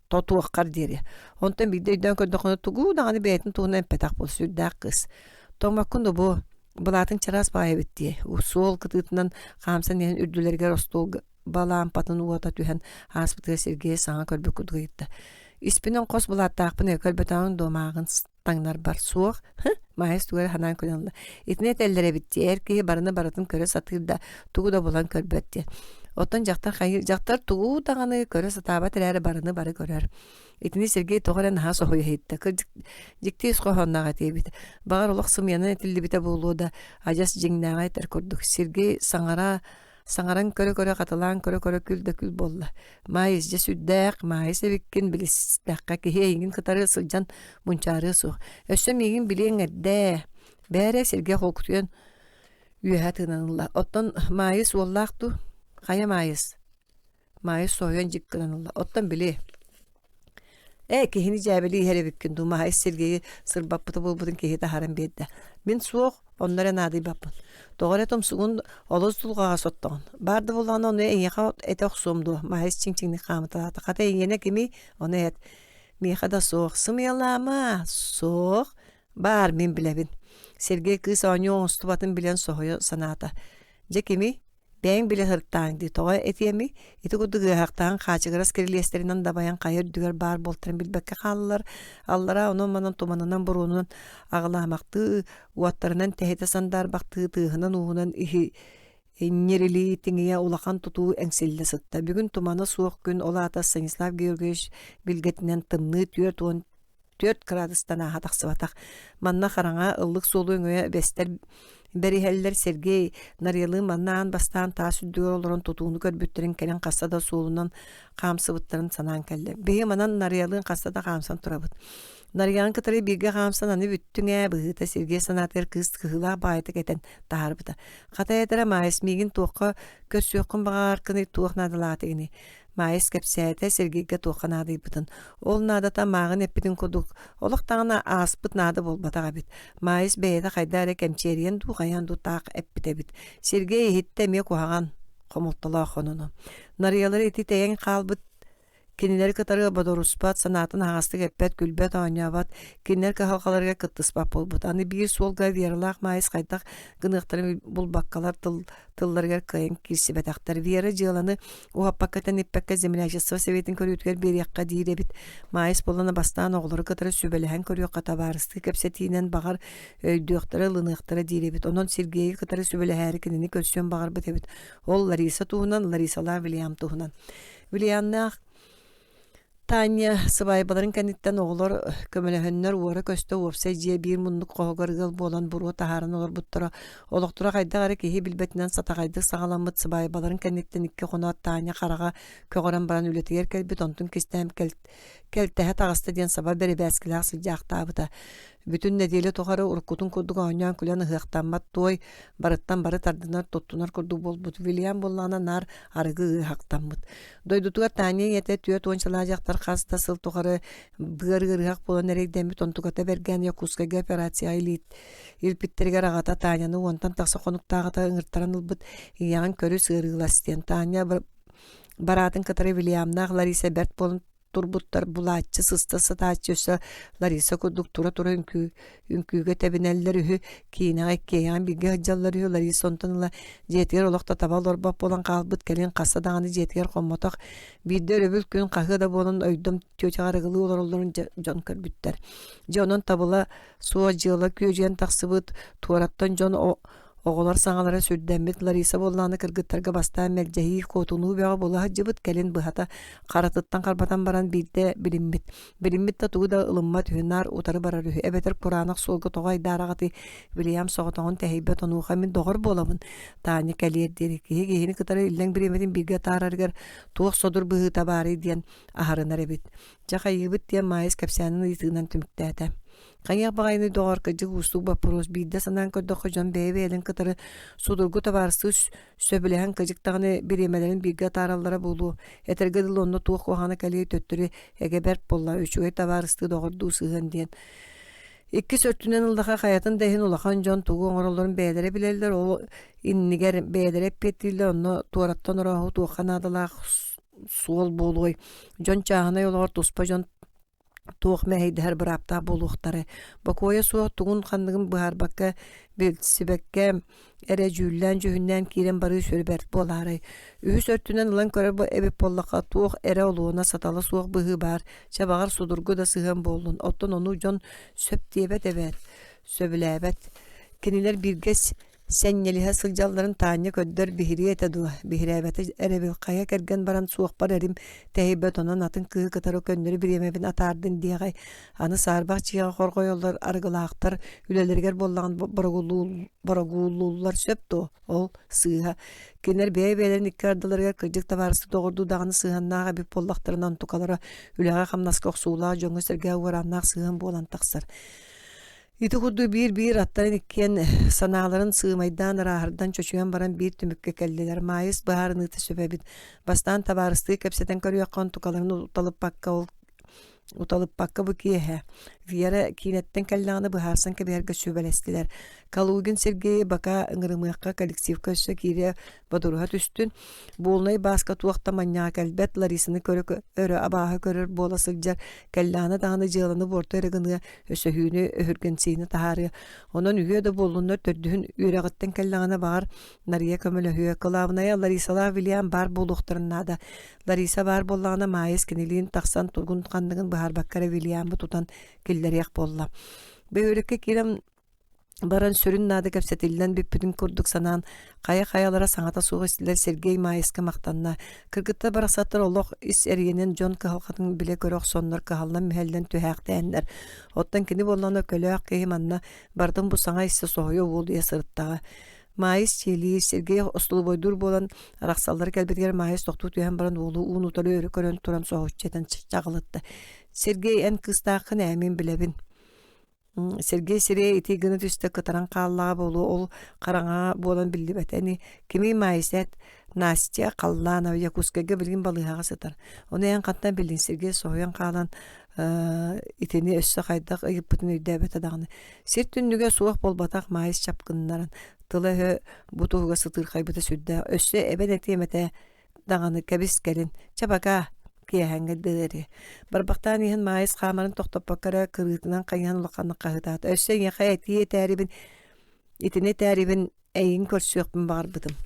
тотуоххар диэри. Онтон биирдэ өйдөөн көрдөххүнэ тугу даҕаны бэйэтин туһунан эппэтэх буол сүрдээх кыыс. Тоҥмоккун да бу былаатын чараас баҕайы эбит дии. Суол кытыытынан хаамсан иһэн үрдүлэригэр остуолга балаампатын уота түһэн ааспытыгар Сергей саҥа көрбүт курдук ыйытта. Испинэн хос былааттаахпын ээ көрбөтөҕүҥ дуо мааҕын таҥнарбар суох Маайыс тугу эрэ санаан көрөн ылла. Итини этэллэр эбит дии эр киһи барыны барытын көрө сатыыр да тугу да булан көрбөт диэн. Оттон дьахтар хайыыр дьахтар тугу даҕаны көрө сатаабат эрээри барыны бары көрөр. Итини Сергей тоҕо эрэ наһаа соһуйа иһиттэ. Кырдьык дьикти ис хоһоонноох этиэбит. Баҕар олох сымыйанан этиллибитэ буолуо да адьас дьиҥнээҕи этэр курдук. Сергей саҥара Саҥаран көрө-көрө, хатылаан көрө-көрө күл да күл буолла. Маайыс дьэ сүрдээх, Маайыс эбиккин билистэххэ киһи эйигин кытары сылдьан мунчаарыа суох. Өссө миигин билиэҥ эрдээ. Бээрэ сиргэ холкутуйан үөһэ тыынан ылла. Оттон Маайыс уоллаах дуу? Хайа Маайыс? Маайыс соһуйан дьик гынан ылла. Оттон били Ээ, киһини дьээбэлии иһэр эбиккин дуу, Маайыс Сергейи сырбаппыта буолбутун киһи таһааран биэрдэ. Мин суох, онно эрэ наадыйбаппын. Тоҕо эрэ тумсугун олус дулҕаҕа соттоҕун. Баар да буоллаҕына ону эйиэхэ этэ охсуом дуо, Маайыс чиҥ-чиҥник хаамыталаата. Хата эйиэнэ кимий, ону эт. Миэхэ да суох. Сымыйалаама, суох. Баар, мин билэбин. Сергей кыыс оонньуу оҥостубатын билэн соһуйа санаата. Дьэ кимий? Бэйэҥ билэ сырыттааҥ дии, тоҕо этиэмий, ити курдук ыаһахтаан хаачыгырас кирилиэстэринэн дабайан хайа үрдүгэр баар буолтарын билбэккэ хааллылар, аллараа онон-манан туманынан буруонунан аҕылаамахтыы, уоттарынан тэһитэ сандаарбахтыы, тыаһынан-ууһунан иһи ньирилии тиҥийэ улахан тутуу эҥсиллэ сытта. Бүгүн тумана суох күн, ол аата Станислав Георгиевич билгэтинэн тымныы 44 кыраадыстан ааһа тахсыбатах. Манна хараҥа ыллык суолу өҥөйө бэстэр бэриһэллэр Сергей Нарыйалыын манна аан бастаан таас үрдүгэр олорон тутууну көрбүттэрин кэлин хаста да суолунан хаамсыбыттарын санаан кэллэ. Биһи манан Нарыйалыын хаста да хаамсан турабыт. Нарыйаҕын кытары бииргэ хаамсан аны бүттүҥ ээ быһыыта Сергей санаатыгар кыыс кыһыылаах баҕайытык этэн таһаарбыта. Хата этэрэ Маайыс миигин туохха көрсүөххүн баҕараркыный туох наадалаатыгыный? Маайыс кэпсээтэ Сергейгэ туохха наадыйбытын. Ол наадата мааҕын эппитин курдук олох даҕаны ааспыт наада буолбатах эбит. Маайыс бэйэтэ хайда эрэ кэмчиэрийэн дуу хайаан дуу таах эппит эбит. Сергей иһиттэ эмиэ куһаҕан, хомолтолоох хонуну. Нарыйалары ити тэйэн хаалбыт Кинилэри кытары бодоруспат, санаатын аһаҕастык эппэт, күлбэт, оонньообот, кинилэр кыһалҕаларыгар кыттыспат буолбут. Аны биир суолга Вералаах Маайыс хайдах гыныахтарын булбаккалар тыл, тылларыгар кыайан киирсибэтэхтэр. Вера дьыаланы уһаппакка тэниппэккэ землячество сэбиэтин көрүүтүгэр биэриэххэ диир эбит. Маайыс буоллана бастаан оҕолору кытары сүбэлэһэн көрүөххэ табаарыстыы кэпсэтиинэн баҕар өйдүөхтэрэ, ылыныахтара диир эбит. Онон Сергейи кытары сүбэлэһээри кинини көрсүөн баҕарбыт эбит. Ол Лариса туһунан, Ларисалаах Вильям туһунан. Вильямнаах Таня сыбаайбаларын кэнниттэн оҕолор көмөлөһөннөр уора-көстө уопсай дьиэ биир муннук хоһугар ыал буолан буруо таһааран олорбуттара. Олохторо хайдах эрэ киһи билбэтинэн сатаҕайдык саҕаламмыт сыбаайбаларын кэнниттэн икки хоноот Таня хараҕа көҕөрөн баран үлэтигэр кэлбит, онтун кистээн кэлтэһэ таҕыста диэн саба бэрэбээскилээх сылдьаахтаабыта. Бүтүн нэдиэлэ тухары уруккутун курдук оонньоон-күлэн ыһыахтаммат туой барыттан бары тардынар, туттунар курдук буолбут. Вильям буоллаҕына наар арыгы ыаһахтаммыт. Дойдутугар Таня ийэтэ 40 дьахтар хас да сыл тухары быар ыарыһах буолан эрэйдэммит онтуката бэргээн Якутскайга операцияҕа илпиттэригэр аҕата Таняны уонтан тахса хонуктааҕыта ыҥыртаран ылбыт ийэҕин көрүс ыарыылас диэн. Таня бараатын кытары Вильямнаах Лариса бэрт буолан турбуттар булааччы сыста сытааччы өссө Лариса курдук тура-тура үҥкүү үҥкүүгэ тэбинэллэр үһү киинэҕэ иккиэйэҕин бииргэ сылдьаллар үһү Лариса онтон ыла дьиэтигэр олох да таба олорбот буолан хаалбыт кэлин хаста даҕаны дьиэтигэр хоммотох биирдэ өрөбүл күн хаһыа да буолан ойдом тетяҕа арыгылыы олороллорун дьон көрбүттэр дьэ онон табыла суох дьыала күөдьүйэн тахсыбыт туораттан дьон Оҕолор саҥалара сүрдэммит Лариса буоллаҕына кыргыттарга бастаан мэлдьэһии, куотунуу бөҕө буола сылдьыбыт, кэлин быһата харатыттан харбатан баран биирдэ билиммит. Билиммит да тугу да ылыммат үһү, наар утары барар үһү, эбэтэр кураанах суолга тоҕо айдаараҕытый, Вильям соҕотоҕун тэһийбэт, онуоха мин доҕор буолабын, Таня кэлиэр диэри киһи киһини кытары иллэҥ бириэмэтин бииргэ атаарарыгар туох содур быһыыта баарый диэн аһарынар эбит. Дьэ хайыыбыт диэн Маайыс кэпсээнин ыйытыынан түмүктээтэ. Хайыах баҕайыный доҕор, кырдьык уустук боппуруос биирдэ санаан көрдөххө дьон бэйэ-бэйэлэрин кытары судургу табаарыстыы сөбүлэһэн кырдьык даҕаны бириэмэлэрин бииргэ атаараллара буолуо. Этэргэ дылы онно туох куһаҕана кэлиэй төттөрү эгэ бэрт буолла, үчүгэй табаарыстыы доҕордуу сыһыан диэн. Иккис өртүнэн ыллаха хайатын да иһин улахан дьон тугу оҥороллорун бэйэлэрэ билэллэр, ол иннигэр бэйэлэрэ эппиэттииллэр, онно туораттан орооһуу туохха наадалаах суол буолуой. Дьон чааһынай олоҕор туспа дьон туох мэһэйдэһэр бырааптаах буолуохтарай. Бокуойа суох тугун-ханныгын быһаарбакка, билсибэккэ эрэ дьүүллээн-дьүһүннээн киирэн барыы сүрү бэрт буолаарай. Үһүс өртүнэн ылан көрөр эбит буоллахха, туох эрэ олуона, сатала суох быһыы баар, чэ баҕар судургу да сыһыан буоллун, оттон ону дьон сөп диэбэт эбээт, сөбүлээбэт. Кинилэр бииргэ Сэнньэлиһэ сылдьалларын Таанньа көрдөр биһириэ этэ дуо, биһирээбэтэ эрэбил хайа кэргэн баран суохпар эрим тэһийбэт онон атын кыыһы кытары көннөрү бириэмэбин атаардын диэҕэй, аны саарбах дьиэҕэ хорҕойоллор арыгылаахтар үлэлэригэр буоллаҕын борогууллууллар сөп дуо, ол сыыһа. Кинилэр бэйэ-бэйэлэрин икки ардыларыгар кырдьык табаарыстыы доҕордуу даҕаны сыһыаннаах эбит буоллахтарына онтукалара үлэҕэ-хамнаска охсуулаах дьоҥҥо-сэргэҕэ уорааннаах сыһыан буолан тахсар. Ити курдук биир-биир аттарын иккиэн санааларын сыымайдаан ырааһырдан чочуйан баран биир түмүккэ кэллилэр. Маайыс быһаарыныыта сөп эбит. Бастаан табаарыстыы кэпсэтэн көрүөххэ онтукаларын уталыппакка ол уталыппакка бу киэһэ Вера киинэттэн кэллэҕинэ быһаарсан кэбиһэргэ сүбэлэстилэр. Калугин Сергейи бака ыҥырымыахха коллективка өссө киирэ бодоруһа түстүн. Буолунай Бааска туох да манньаҕа кэлбэт, Ларисаны көрө өрө абааһы көрөр буола сылдьар, кэллэҕинэ даҕаны дьыаланы буорту эрэ гыныа, өсөһүүнү, өһүргэнсиини таһаарыа. Онон үһүө да буоллуннар төрдүһүн үөрэҕиттэн кэллэҕинэ баҕар Нарыйа көмөлөһүө. Кылаабынайа Ларисалаах Вильям баар буолуохтарын наада. Лариса баар буоллаҕына Маайыс кинилиин тахсан тугун ханныгын быһаарбакка эрэ Вильямы тутан киллэриэх буолла. Бөһүөлэккэ киирэн баран сүрүн наада кэпсэтиллэн бүппүтүн курдук санаан хайа-хайалара саҥата суох истилэр Сергей Маайыска махтанна. Кыргыттар барахсаттар олох ис эрийэнэн дьон кыһалҕатын билэ-көрө охсоннор кыһаллан-мүһэллэн түһээхтээннэр. Оттон кини буоллаҕына көлөөх киһи манна барытын бу саҥа истэ соһуйа уолуйа сырыттаҕа. Маайыс чиэлиир, Сергей остолобуойдуур буолан арахсаллара кэлбитигэр Маайыс тохтуу түһэн баран уолу уун-утары өрө көрөн туран соһуччу этэн чаҕылытта. Сергей эн кыыстааххын ээ мин билэбин. Сергей сирэйэ итий гына түстэ кытаран хааллаҕа буолуо ол хараҥаҕа буолан биллибэтэ ини. Кимий Маайыс эт? Настя Халлаанова Якутскайга билигин балыыһаҕа сытар. Ону эн хантан биллиҥ Сергей соһуйан хаалан итини өссө хайдах ыйыппытын өйдөөбөтө даҕаны. Сир түннүгэ суох буолбатах Маайыс чапкыннаран тыла-өһө бу туһуга сытыырхайбыта сүрдээх. Өссө эбэн этиэм этэ даҕаны кэбис кэлин. Чэ пока киэһээҥҥэ дылы Барбахтаан иһэн Маайыс хаамарын тохтоппокко эрэ кырыытынан хайыһан улаханнык хаһыытаата. Өссө эйиэхэ этии этээрибин итини этээрибин эйигин көрсүөхпүн баҕарбытым.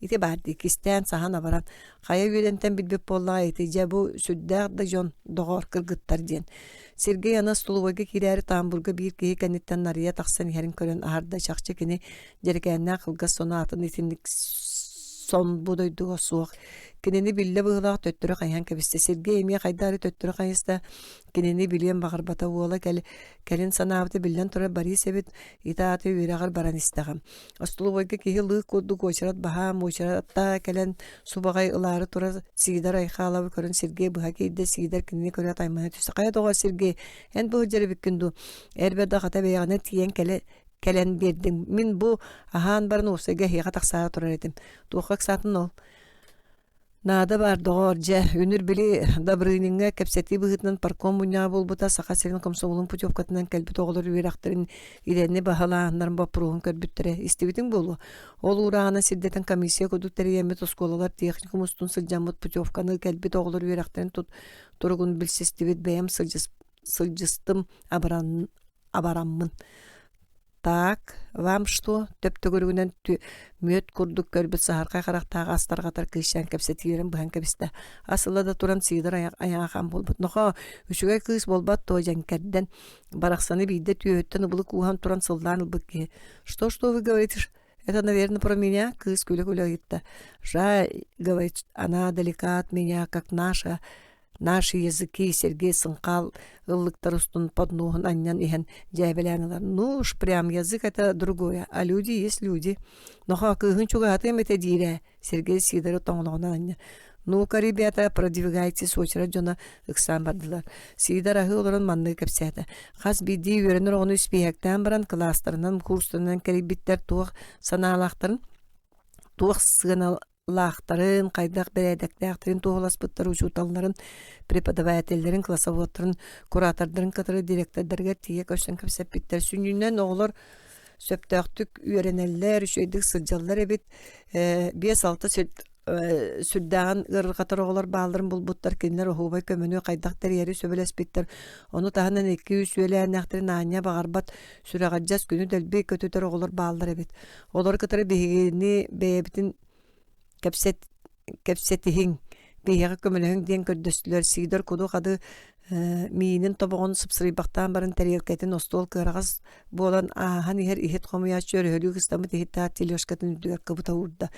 Ити баар дии, кистээн саһан абаран, хайа үөдэнтэн билбит буоллаҕа ити дьэ бу сүрдээх да дьон, доҕоор кыргыттар диэн. Сергей аны остолобуойга киирээри тамбурга биир киһи кэнниттэн нарыйа тахсан иһэрин көрөн аһарда чахчы кини дьэрэкээннээх кылгас соно атын итинник сон бу дойдуга суох. Кинини биллэ быһыылаах төттөрү хайыһан кэбистэ. Сергей эмиэ хайдах эрэ төттөрү хайыста, кинини билиэн баҕарбата уола кэл, кэлин санаабыта биллэн турар Борис эбит, ити аата үөрэҕэр баран истэҕим. Остолобуойга киһи лыык курдук уочарат баһаам, уочаратта кэлэн субаҕай ылаары турар Сидор Айхаловы көрөн Сергей быһа киирдэ. Сидор кинини көрөөт аймана түстэ. Хайа доҕор Сергей, эн бу сылдьар эбиккин дуу? Эр бэрдэ хата бэйэҕинэн тиийэн кэлэ кэлэн биэрдиҥ. Мин бу аһаан баран уопсайга эһиэхэ тахсаары турар этим. Туохха ыксаатын ол? Наада баар, доҕоор, дьэ, үнүр били Добрыниҥҥа кэпсэтии быһыытынан парком мунньаҕа буолбута Саха сирин комсомолун путевкатынан кэлбит оҕолор үөрэхтэрин идэни баһылааһыннарын боппуруоһун көрбүттэрэ. Истибитиҥ буолуо. Ол уурааҕынан сирдэтэн комиссия курдук тэрийэммит оскуолалар техникум устун сылдьаммыт путевканы кэлбит оҕолор үөрэхтэрин туругун билсистибит бэйэм сылдьыстым абараммын. Так, вам что? Төп-төгүрүгүнэн мүөт курдук көрбүт саһархай харахтаах ас тарҕатар кыысчаан кэпсэтиилэрин быһан кэбистэ. Ас ыла да туран Сидор айаҕа хам буолбут. Нохоо, үчүгэй кыыс буолбат дуо дьэҥкэрдэн, барахсаны биирдэ түөһүттэн ыбылы кууһан туран сыллаан ылбыт киһи. Что, что вы говорите? Это, наверное, про меня? Кыыс күлэ-күлэ ыйытта. Жаль, говорит, она далека от меня, как наша Наши языки Сергей Сыҥхаал ыллыктар устун поднуоһун анньан иһэн дьээбэлээн ылар. Ну уж прям язык это другое, а люди есть люди. Нохоо кыыһын чугаһатыам этэ диир ээ, Сергей Сидоров тоҥолоҕунан анньа. Ну-ка, ребята, продвигайтесь, уочарат дьоно ыксаан бардылар. Сидор аһыы олорон манныгы кэпсээтэ. Хас биирдии үөрэнэр оҕону испииһэктээн баран кылаастарынан, курстарынан кэрийбиттэр туох санаалаахтарын, туох сыана лаахтарын, хайдах бэрээдэктээхтэрин туоһуласпыттар учууталларын, преподавателлэрин, классоводтарын, куратордарын кытары директордарыгар тиийэ көрсөн кэпсэппиттэр. Сүнньүнэн оҕолор сөптөөхтүк үөрэнэллэр, үчүгэйдик сылдьаллар эбит. 5-6 сүрдээҕин ыарырҕатар оҕолор баалларын булбуттар, кинилэр оһуобай көмөнү хайдах тэрийэри сөбүлэспиттэр. Ону таһынан 2-3 үөлээннээхтэрин аанньа баҕарбат, сүрэҕэлдьэс күнү дэлби көтүтэр оҕолор бааллар эбит. Олору кытары биһигини бэйэбитин кэпсэт кэпсэтиһиҥ, биһиэхэ көмөлөһүҥ диэн көрдөстүлэр. Сидор куду-хады миинин тобоҕун сыпсырыйбахтаан баран тэриэлкэтин остуол кыараҕас буолан ааһан иһэр иһит хомуйааччы өрөһөлүү ыстаммыт иһиттээх тележкатын үрдүгэр кыбыта уурда.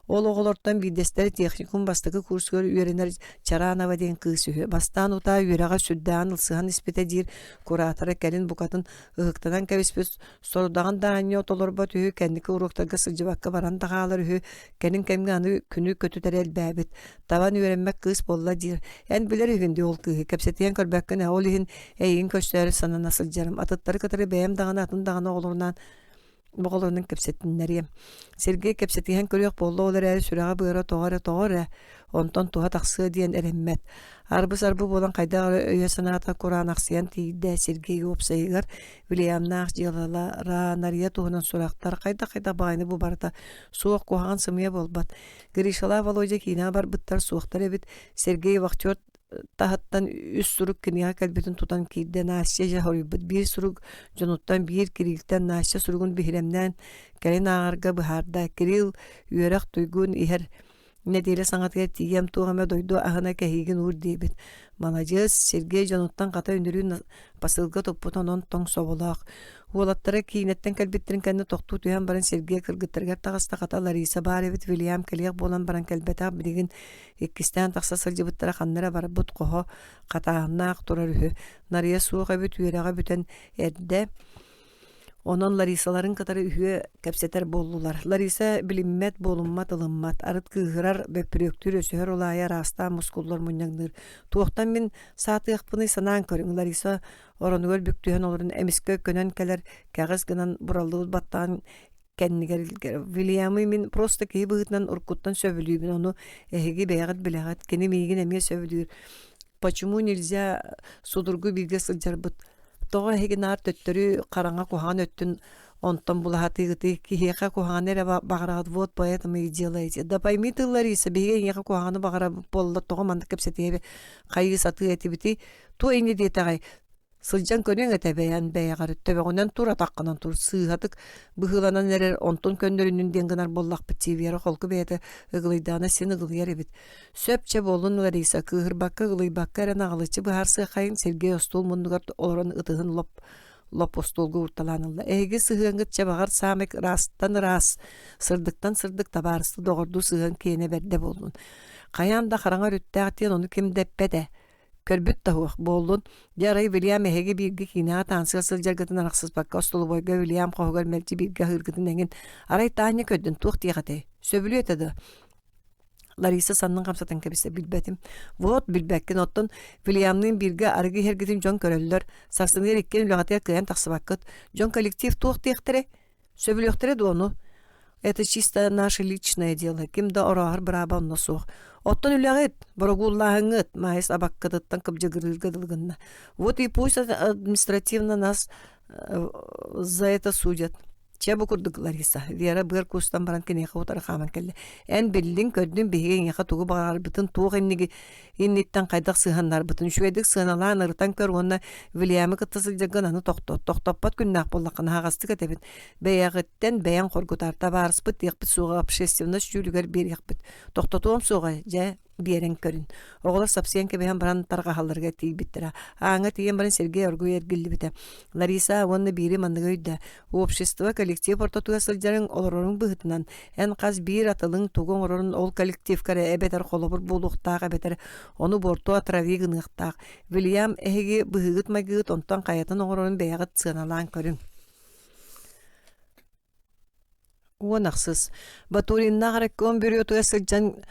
Ол оҕолортон биирдэстэрэ техникум бастакы курсугар үөрэнэр Чаранова диэн кыыс үһү. Бастаан утаа үөрэҕэ сүрдээҕин ылсыһан испитэ диир куратора кэлин букатын ыһыктанан кэбиспит сорудаҕын да аанньа толорбот үһү, кэнники уруоктарга сылдьыбакка баран да хаалар үһү, кэлин кэмҥэ аны күнү көтүтэрэ элбээбит. Табан үөрэммэт кыыс буолла диир. Эн билэр үһүн дии ол кыыһы, кэпсэтиэн көрбөккүн ээ, ол иһин эйигин көрсөөрү санана сылдьарым. Атыттары кытары бэйэм даҕаны атын даҕаны оҕолорунаан оҕолорунан кэпсэтиннэриэм. Сергей кэпсэтиһэн көрүөх буолла ол эрээри сүрэҕэ-быара тоҕо эрэ тоҕо эрэ онтон туһа тахсыа диэн эрэммэт. Арбы-сарбы буолан хайдах эрэ өйө-санаата кураанахсыйан тиийдэ Сергей уопсайыгар Вильямнаах дьыалалара Нарыйа туһунан сурахтар хайдах-хайдах баҕайыны бу барыта суох куһаҕан сымыйа буолбат. Гришалаах Володя киинэҕэ барбыттар суохтар эбит. Сергей вахтер таһыттан үс сурук киниэхэ кэлбитин тутан киирдэ Настя дьэ хоруйбут биир сурук дьонуттан биир Кириллтэн Настя суругун биһирэмнээн кэлин ааҕарга быһаарда Кирилл үөрэх туйгун иһэр нэдиэлэ саҥатыгар тиийэм туох эмэ дойду аһына кэһиигин уур диэбит маладьыас Сергей дьонуттан хата үнүрүүн посылка туппут онон тоҥ соболоох уолаттара киинэттэн кэлбиттэрин кэннэ тохтуу түһэн баран Сергей кыргыттарыгар таҕыста хата Лариса баар эбит Вильям кэлиэх буолан баран кэлбэтэх билигин Иккистээн тахса сылдьыбыттара ханна эрэ барбыт хоһо хатааһыннаах турар үһү. Нарыйа суох эбит үөрэҕэ бүтэн эрдэ. Онон Ларисаларын кытары үһүө кэпсэтэр буоллулар. Лариса билиммэт, буолуммат, ылыммат. Арыт кыыһырар, бөппүрүөктүүр, өсөһөр ол аайы араастаан мускуллар мунньаҥныыр. Туохтан мин саатыахпыный санаан көрүҥ. Лариса оронугар бүк түһэн олорон эмискэ көнөн кэлэр, кэҕис гынан бураллыбыт баттаҕын кэннигэр Вильямы мин просто киһи быһыытынан уруккуттан сөбүлүүбүн, ону эһиги бэйэҕит билэҕит, кини миигин эмиэ сөбүлүүр. Почему нельзя судургу бииргэ сылдьарбыт? Тоҕо эһиги наар төттөрү хараҥа куһаҕан өттүн онтон булаһатыыгытый киһиэхэ куһаҕаны эрэ баҕараҕыт вот поэтому и делаете. Да пойми ты, Лариса, биһиги эйиэхэ куһаҕаны баҕарабыт буолла тоҕо маннык кэпсэтиһэбит хайыы сатыы этибитий? Туох инньэ диэтэҕэй? Сылдьан көрүөҥ этэ бэйэн бэйэҕэр төбөҕүнэн тур атаххынан тур сыыһатык быһыыланан эрэр онтун көннөрүннүн диэн гынар буоллахпыт дии Вера холку бэйэтэ ыгылыйдаҕына син ыгылыйар эбит сөп чэ буоллун Лариса кыыһырбакка ыгылыйбакка эрэ наҕылыччы быһаарсыаххайыҥ Сергей остуол муннугар олорон ытыһын лоп лоп остуолга уурталаан ылла эһиги сыһыаҥҥыт чэ баҕар саамай ыраастан ыраас сырдыктан сырдык табаарыстыы доҕордуу сыһыан киэнэ бэрдэ буоллун хайаан да хараҥа өрүттээх диэн ону ким да эппэт ээ Көрбүт да суох буоллун. Дьэ арай Вильям эһиги бииргэ киинэҕэ таансыга сылдьаргытын арахсыспакка остолобуойга Вильям хоһугар мэлдьи бииргэ аһыыргытын эҥин арай Таня көрдүн туох диэх этэй? Сөбүлүө этэ дуо? Лариса саннын хамсатан кэбистэ билбэтим. Вот билбэккин оттон Вильямныын бииргэ арыгы иһэргитин дьон көрөллөр. Сарсыныгар иккиэн үлэҕитигэр кыайан тахсыбаккыт. Дьон коллектив туох диэхтэрэй? Сөбүлүөхтэрэ дуо ону? Это чисто наше личное дело, ким да орооһор бырааба онно суох. Оттон үлэҕит, борогууллааһыҥҥыт, Маайыс абаккатыттан кыбдьыгырыырга дылы гынна. Вот и пусть административно нас за это судят. Чэ бу курдук Лариса, Вера быар куустан баран киниэхэ утары хааман кэллэ. Эн биллиҥ, көрдүн биһиги эйиэхэ тугу баҕарарбытын, туох инниги инниттэн хайдах сыһыаннарбытын үчүгэйдик сыаналаан ырытан көр уонна Вильямы кытта сылдьаргын аны тохтот. Тохтоппот күннээх буоллаххына аһаҕастык этэбин. Бэйэҕиттэн бэйэҥ хоргутар табаарыспыт диэхпит суоҕа общественность дьүүлүгэр биэриэхпит. Тохтотуом суоҕа, дьэ, биэрэн көрүн. Оҕолор сапсыйан кэбиһэн баран тарҕаһалларыгар тиийбиттэрэ. Ааҥҥа тиийэн баран Сергей оргууй эргиллибитэ. Лариса уонна биири манныгы өйдөө. Общество коллектив ортотугар сылдьарыҥ, олороруҥ быһыытынан, эн хас биир атылыҥ тугу оҥорорун ол коллективка эрэ эбэтэр холобур буолуохтаах эбэтэр ону буорту отрави гыныахтаах. Вильям эһиги быһыыгыт-майгыгыт онтон хайатын оҥорорун бэйэҕит сыаналаан көрүҥ. 16. Батуриннаах райком бюротугар сылдьан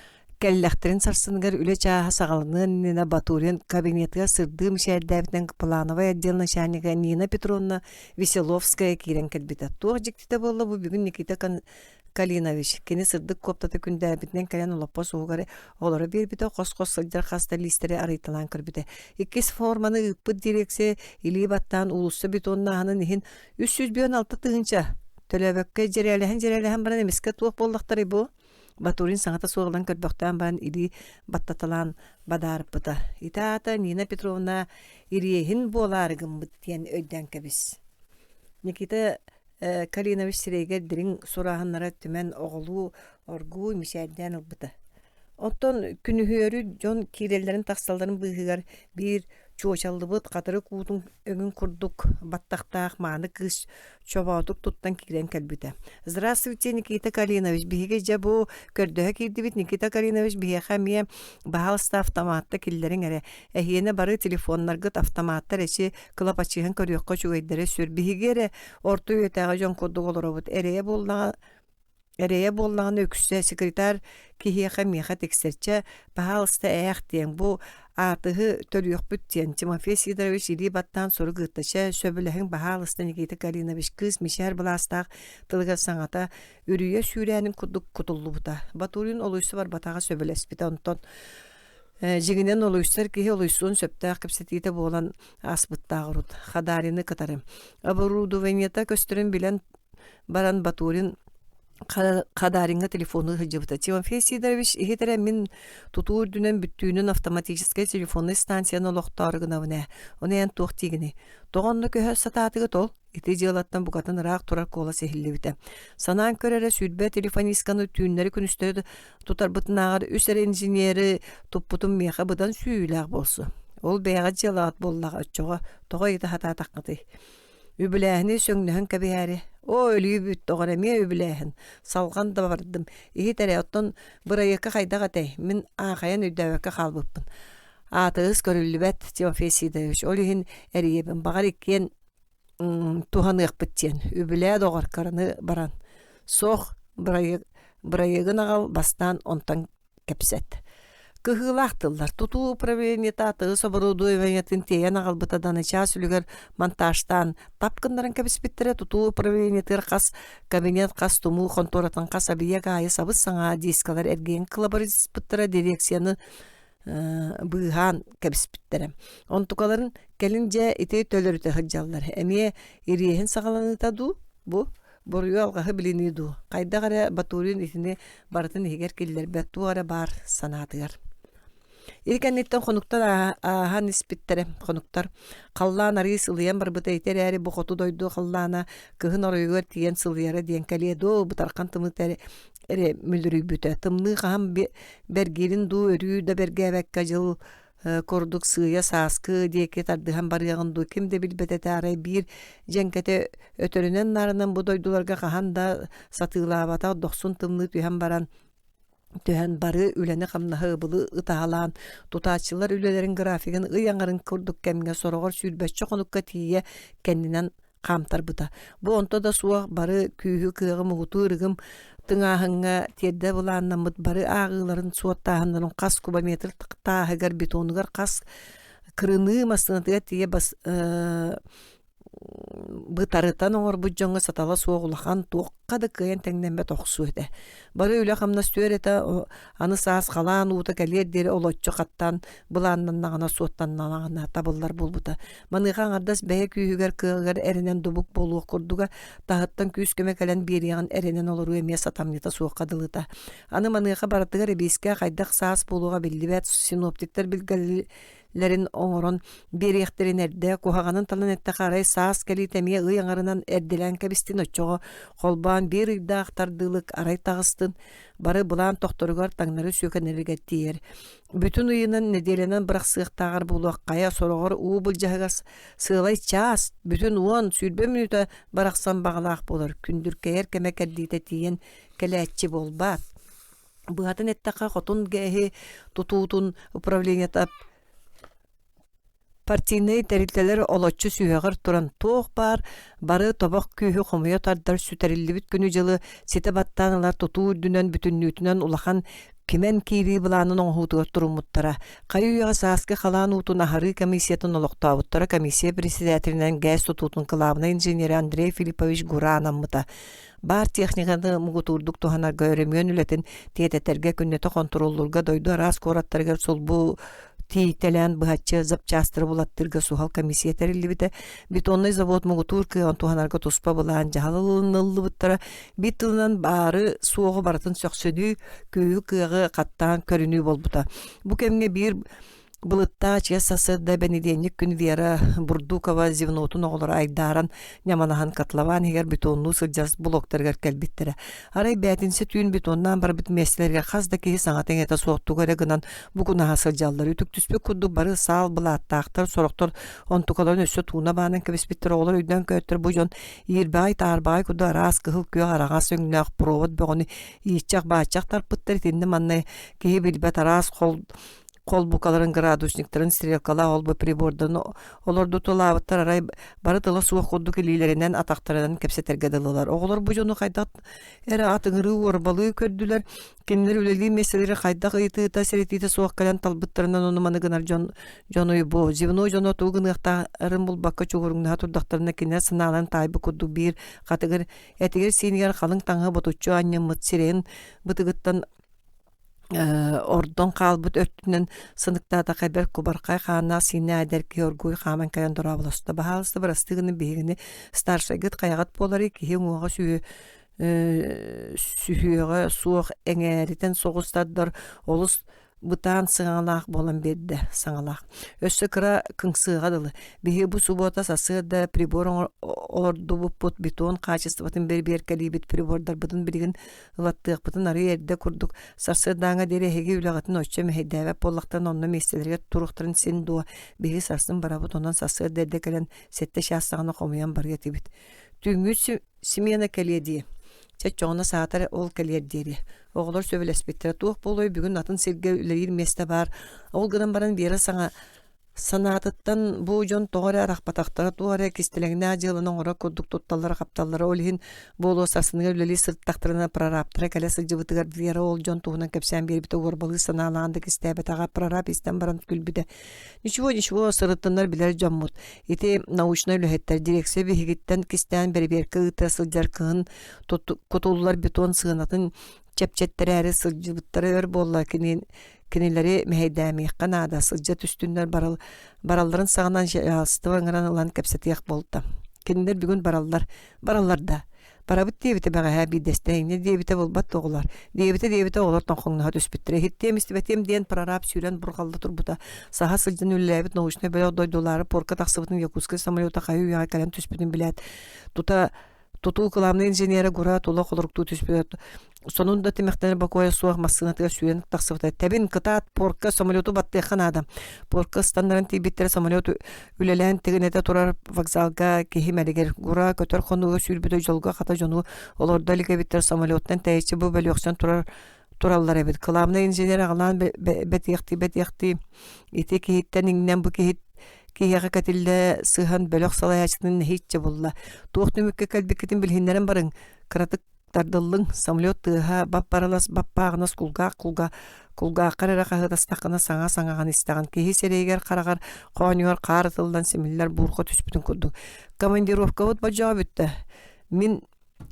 кэллэхтэрин сарсыныгар үлэ чааһа саҕаланыан иннинэ Батурин кабинетыгар сырдыы мичээрдээбитинэн плановай отдел начальнига Нина Петровна Веселовская киирэн кэлбитэ. Туох дьиктитэ буолла бу бүгүн Никита Калинович кини сырдык куоптата күндээбитинэн кэлэн олоппос уһугар олоро биэрбитэ, хос-хос сылдьар хас да лиистэри арыйталаан көрбүтэ. Иккис форманы ыыппыт дирекция илии баттаан уулусса бетоннааһынын иһин 356 тыһыынча төлөөбөккө дьирээлэһэн-дьирээлэһэн баран эмискэ туох буоллахтарый бу? Батурин саҥата суоҕунан көрбөхтөөн баран илии баттаталаан бадаарыппыта. Ити аата Нина Петровна ириэһин буолаары гыммыт диэн өйдөөн кэбис. Никита Калинович сирэйигэр дириҥ сурааһыннара түмэн оҕолуу оргууй мичээрдээн ылбыта. Оттон күнүһүөрү дьон киирэллэрин-тахсалларын быыһыгар биир чуочаллыбыт хатырык уутун өҥүн курдук баттахтаах мааны кыыс чобоотук туттан киирэн кэлбитэ. «Здравствуйте, Никита Калинович, биһиги дьэ бу көрдөһө киирдибит. Никита Калинович биһиэхэ эмиэ баһаалыста автоматта киллэриҥ эрэ. Эһиэнэ бары телефоннаргыт автоматтар эчи кылапачыһан көрүөххэ үчүгэйдэрэ сүр. Биһиги эрэ орто үйэтээҕи дьон курдук олоробут. Эрэйэ буоллаҕа Эрэйэ буоллаҕына үксэ секретарь киһиэхэ миэхэ тиксэрчэ, баһаалыста ээх диэҥ, бу аатыһы төрүөхпүт диэн Тимофей Сидорович илии баттаан сурук ыытта чэ сөбүлэһиҥ баһаалыста Никита Калинович кыыс мичээр былаастаах тылыгар саҥата үрүйэ сүүрээнин курдук кутуллубута. Батурин олуйса барбатаҕа сөбүлэспитэ онтон дьиҥинэн олуйсар киһи олуйсуон сөптөөх кэпсэтиитэ буолан ааспыттаах урут Хадарины кытары. Оборудованиета көстөрүн билэн баран Батурин Хадариҥҥа телефону сылдьыбыта. Тимофей Сидорович иһит эрэ мин тутуу үрдүнэн бүттүүнүн автоматическай телефоннай станцияны олохтоору гынабын ээ. Ону эн туох диигиний? Тоҕо онно көһө сатаатыгыт ол? Ити дьыалаттан букатын ыраах турар куолас иһиллибитэ. Санаан көр эрэ 20 телефонистканы түүннэри-күнүстэри тутарбытынааҕар үс эрэ инженери туппутум миэхэ быдан сүүйүүлээх буолсу. Ол бэйэҕэ дьыалаҕыт буоллаҕа оччоҕо тоҕо ыйыта сатаатаххытый? Үбүлээһини сөҥнөһөн кэбиһээри, оо, өлүү бүт, доҕор эмиэ үбүлээһин, салҕан да бардым, иһит эрэ, оттон бырайыакка хайдах этэй, мин аахайан өйдөөбөккө хаалбыппын. Аатыгыс көрүллүбэт, Тимофей Сидорович, ол иһин эрийэбин, баҕар иккиэн туһаныахпыт диэн, үбүлээ доҕор, кыраны баран. Суох, бырайыак, бырайыагын аҕал, бастаан онтон кэпсэт. Кыһыылаах тыллар тутуу управлениета атыыс оборудованиетын тиэйэн аҕалбыта да начаас үлүгэр монтажтаан тап гыннаран кэбиспиттэрэ тутуу управлениетыгар хас кабинет хас тумуу хонтуоратын хас объект аайы сабыс-саҥа дискалар эргийэн кылабарыспыттара дирекцияны быыһаан кэбиспиттэрэ. Онтукаларын кэлин дьэ ити төлөрүтэ сылдьаллар. Эмиэ ириэһин саҕаланыыта дуу бу буруйу алҕаһы билинии дуу хайдах эрэ Батурин итини барытын иһигэр киллэрбэт туох эрэ баар санаатыгар. Ити кэнниттэн хонуктар ааһан испиттэрэ хонуктар халлаан арыый сылыйан барбыта ити эрээри бу хоту дойду халлаана кыһын оройугар тиийэн сылыйара диэн кэлиэ дуо бытархан тымныыта эрэ мүлүрүйбүтэ тымныы хаһан бэргиирин дуу өрүү да бэргээбэккэ дьыл курдук сыыйа сааскы диэки тардыһан барыаҕын дуу ким да билбэт этэ арай биир дьэҥкэтэ өтөрүнэн наарынан бу дойдуларга хаһан да сатыылаабатах дохсун тымныы түһэн баран түһэн бары үлэни-хамнаһы ыбылы ытаһалаан тутааччылар үлэлэрин графигын ый аҥарын курдук кэмҥэ сороҕор сүүрбэччэ хонукка тиийэ кэннинэн хаамтарбыта. Бу онто да суох бары күүһү-кыаҕы муҥутуур ыгым тыҥааһыҥҥа тиэрдэ былааннаммыт бары ааҕыыларын суоттааһыннарын хас кубометр тааһыгар бетонугар хас кырыныы массыынатыгар тиийэ бас бытарытан оҥорбут дьоҥҥо сатала суох улахан туохха да кыайан тэҥнэммэт охсуу этэ. Бары үлэ-хамнас түөр этэ, аны саас халаан уута кэлиэр диэри олоччу хаттаан былааннаннаҕына, суоттаннаҕына табыллар буолбута. Маныаха аҥардас бэйэ күүһүгэр, кыаҕыгар эрэнэн дубук буолуох курдуга, таһыттан күүс-көмө кэлэн биэриэҕин эрэнэн олоруу эмиэ сатамньыта суохха дылыта. Аны маныаха барытыгар эбиискэ хайдах саас буолуоҕа биллибэт, синоптиктар билгэлэрин оҥорон биэриэхтэрин эрдэ, куһаҕанын талан эттэххэ арай саас кэлиитэ эмиэ ый аҥарынан эрдэлээн кэбистин, оччоҕо холбоон биир ыйдаах тардыылык арай таҕыстын, бары былаан тохторугар таҥнары сүөкэнэригэр тиийэр. Бүтүн ыйынан нэдиэлэнэн бырахсыахтааҕар буолуох хайа сороҕор уу былдьаһыгар сыалай чаас, бүтүн уон, 20 мүнүүтэ барахсан баҕалаах буолар, күндүркэйэр кэмэ кэрдиитэ тиийэн кэлээччи буолбаат. Быһатын эттэххэ, хотун гээһи тутуутун управлениета Партийнай тэрилтэлэр олоччу сүһүөҕэр туран туох баар бары тобох күүһү хомуйа тардар сүтэриллибит күнү-дьылы ситэ баттаан ылар тутуу үрдүнэн бүтүннүүтүнэн улахан кимэн киирии былаанын оҥоһуутугар туруммуттара. Хайы-үйэҕэ сааскы халаан уутун аһарыы комиссиятын олохтообуттара комиссия председателинэн ГЭС тутуутун кылаабынай инженерэ Андрей Филиппович Гура анаммыта. Баар техниканы муҥутуурдук туһанарга өрөмүөн үлэтин тиэтэтэргэ күннэтэ хонтуруоллуурга дойду араас куораттарыгар сулбу тиийтэлээн быһаччы запчаастары булаттыырга суһал комиссия тэриллибитэ. Бетоннай завод муҥутуур кыаҕын туһанарга туспа былаан дьаһал ылыныллыбыттара. Биир тылынан баары суоҕу барытын сөхсүнүү, күүһү-кыаҕы хаттаан көрүнүү буолбута. Бу кэмҥэ биир Былыттаах чиэс сарсыарда бэнидиэнньик күн Вера Бурдукова звенотун оҕолоро айдааран, ньамалаһан котлован иһигэр бетоннуу сылдьар блоктарыгар кэлбиттэрэ. Арай бээтинсэ түүн бетоннаан барбыт миэстэлэригэр хас да киһи саҥата-иҥэтэ суох тугу эрэ гынан букунаһа сылдьаллар. Үтүктүспүт курдук бары саал былааттаахтар, сорохтор онтукаларын өссө тууна баанан кэбиспиттэр. Оҕолор өйдөөн көттөр бу дьон иирбэҕэй таарбаҕай курдук араас кыһыл күөх араҕас өҥнөөх провод бөҕөнү ииччэх-бааччах тарпыттар. Итиннэ манна киһи билбэт араас хол холбукаларын, градусниктарын, стрелкалаах олбу прибордарын олордуталаабыттар арай бары тыла суох курдук илиилэринэн, атахтарынан кэпсэтэргэ дылылар. Оҕолор бу дьону хайдах эрэ атыҥырыы уорбалыы көрдүлэр. Кинилэр үлэлиир миэстэлэри хайдах ыйытыыта, сэрэтиитэ суох кэлэн талбыттарынан ону-маны гынар дьон дьонуй бу. Звено дьоно тугу гыныахтаахтарын булбакка чугуруҥнаһа турдахтарына кинилэр санааларын таайбыт курдук биир хатыгыр этигэр-сиинигэр халыҥ таҥаһы ботуччу анньыммыт сирэйин бытыгыттан ордон хаалбыт өттүнэн сыныктаатахха бэрт кубархай хааннаах сииннээх эдэр киһи оргууй хааман кэлэн дорооболосто баһаалыста бырастыы гынан биһигини старшайгыт хайаҕыт буоларый киһи уҥуоҕа сүһү сүһүөҕэ суох эҥээритэн соҕус тардар олус бытаан сыҥалаах буолан биэрдэ саҥалаах өссө кыра кыҥсыаҕа дылы биһиги бу субуота сарсыарда прибор олордубуппут бетон хаачыстыбатын бэрэбиэркэлиибит прибордарбытын билигин ылаттыахпытын арыый эрдэ курдук сарсыардааҥҥа диэри эһиги үлэҕитин оччо мэһэйдээбэт буоллахтарына онно миэстэлэригэр туруохтарын син дуо биһиги сарсын барабыт онон сарсыарда эрдэ кэлэн сэттэ чаас саҕана хомуйан барыа этибит түүҥҥү смена кэлиэ дии чэ оччоҕуна саатар ол кэлиэр диэри оҕолор сөбүлэспиттэрэ туох буолуой бүгүн атын сиргэ үлэлиир миэстэ баар ол гынан баран Вера саҥа. Санаатыттан бу дьон тоҕо эрэ арахпатахтара, туох эрэ кистэлэҥнээх дьыаланы оҥорор курдук тутталлара-хапталлара, ол иһин буолуо сарсыныгар үлэлии сырыттахтарына прорабтара кэлэ сылдьыбытыгар Вера ол дьон туһунан кэпсээн биэрбитэ уорбалыы санаалаан да кистээбэтэҕэ, прораб истэн баран күлбүтэ. Ничего, ничего, сырыттыннар билэр дьоммут. Ити научнай үлэһиттэр дирекция биһигиттэн кистээн бэрэбиэркэ ыыта сылдьар кыһын кутуллар бетон сыанатын чэпчэттэрээри сылдьыбыттара өр буолла кини кинилэри мэһэйдээмиэххэ наада сылдьа түстүннэр барал баралларын саҕана начальство ыҥыран ылан кэпсэтиэх буолта кинилэр бүгүн бараллар бараллар да барабыт диэбитэ бэҕэһээ биирдэстэ инньэ диэбитэ буолбат оҕолор диэбитэ диэбитэ оҕолор тоҥхоҥноһо түспүттэрэ иһиттиэм истибэтиэм диэн прораб сүүрэн бурҕалла турбута саһа сылдьан үлэлээбит научнай бөлөх дойдулаары порка тахсыбытын Якутскай самолета хайы үйэҕэ кэлэн түспүтүн билээт тута Тутуу кылаабынай инженерэ Гура тула холоруктуу түспүтэ. Сонун да тимэхтэнэр бокуойа суох массыынатыгар сүүрэн тахсыбыта. Тэбин, кытаат, порка самолету баттыахха наада. Порка ыстаннаран тиийбиттэрэ самолет үлэлээн тигинэтэ турар вокзалга киһи мэлигир. Гура көтөр хонууга сүүрбүтэ дьолго хата дьону олордо илик эбиттэр самолеттан тэйиччи бу бөлүөхсэн турар тураллар эбит. Кылаабынай инженер аҕалаан бэтиэхтии-бэтиэхтии ити киһиттэн иҥнэн бу киһи киһиэхэ кэтиллэ сыһан бөлөх салайааччытын нэһииччэ булла. Туох түмүккэ кэлбиккитин билиһиннэрэн барыҥ. Кыратык тардыллыҥ, самолет тыаһа бап-барылас баппааҕынас кулгаах кулга кулгааххар эрэ хаһыытастаххына саҥа саҥаҕын истэҕин. Киһи сирэйигэр хараҕар хоонньугар хаар ытыллан симиллэр буурҕа түспүтүн курдук. Командировкабыт бодьоо бүттэ. Мин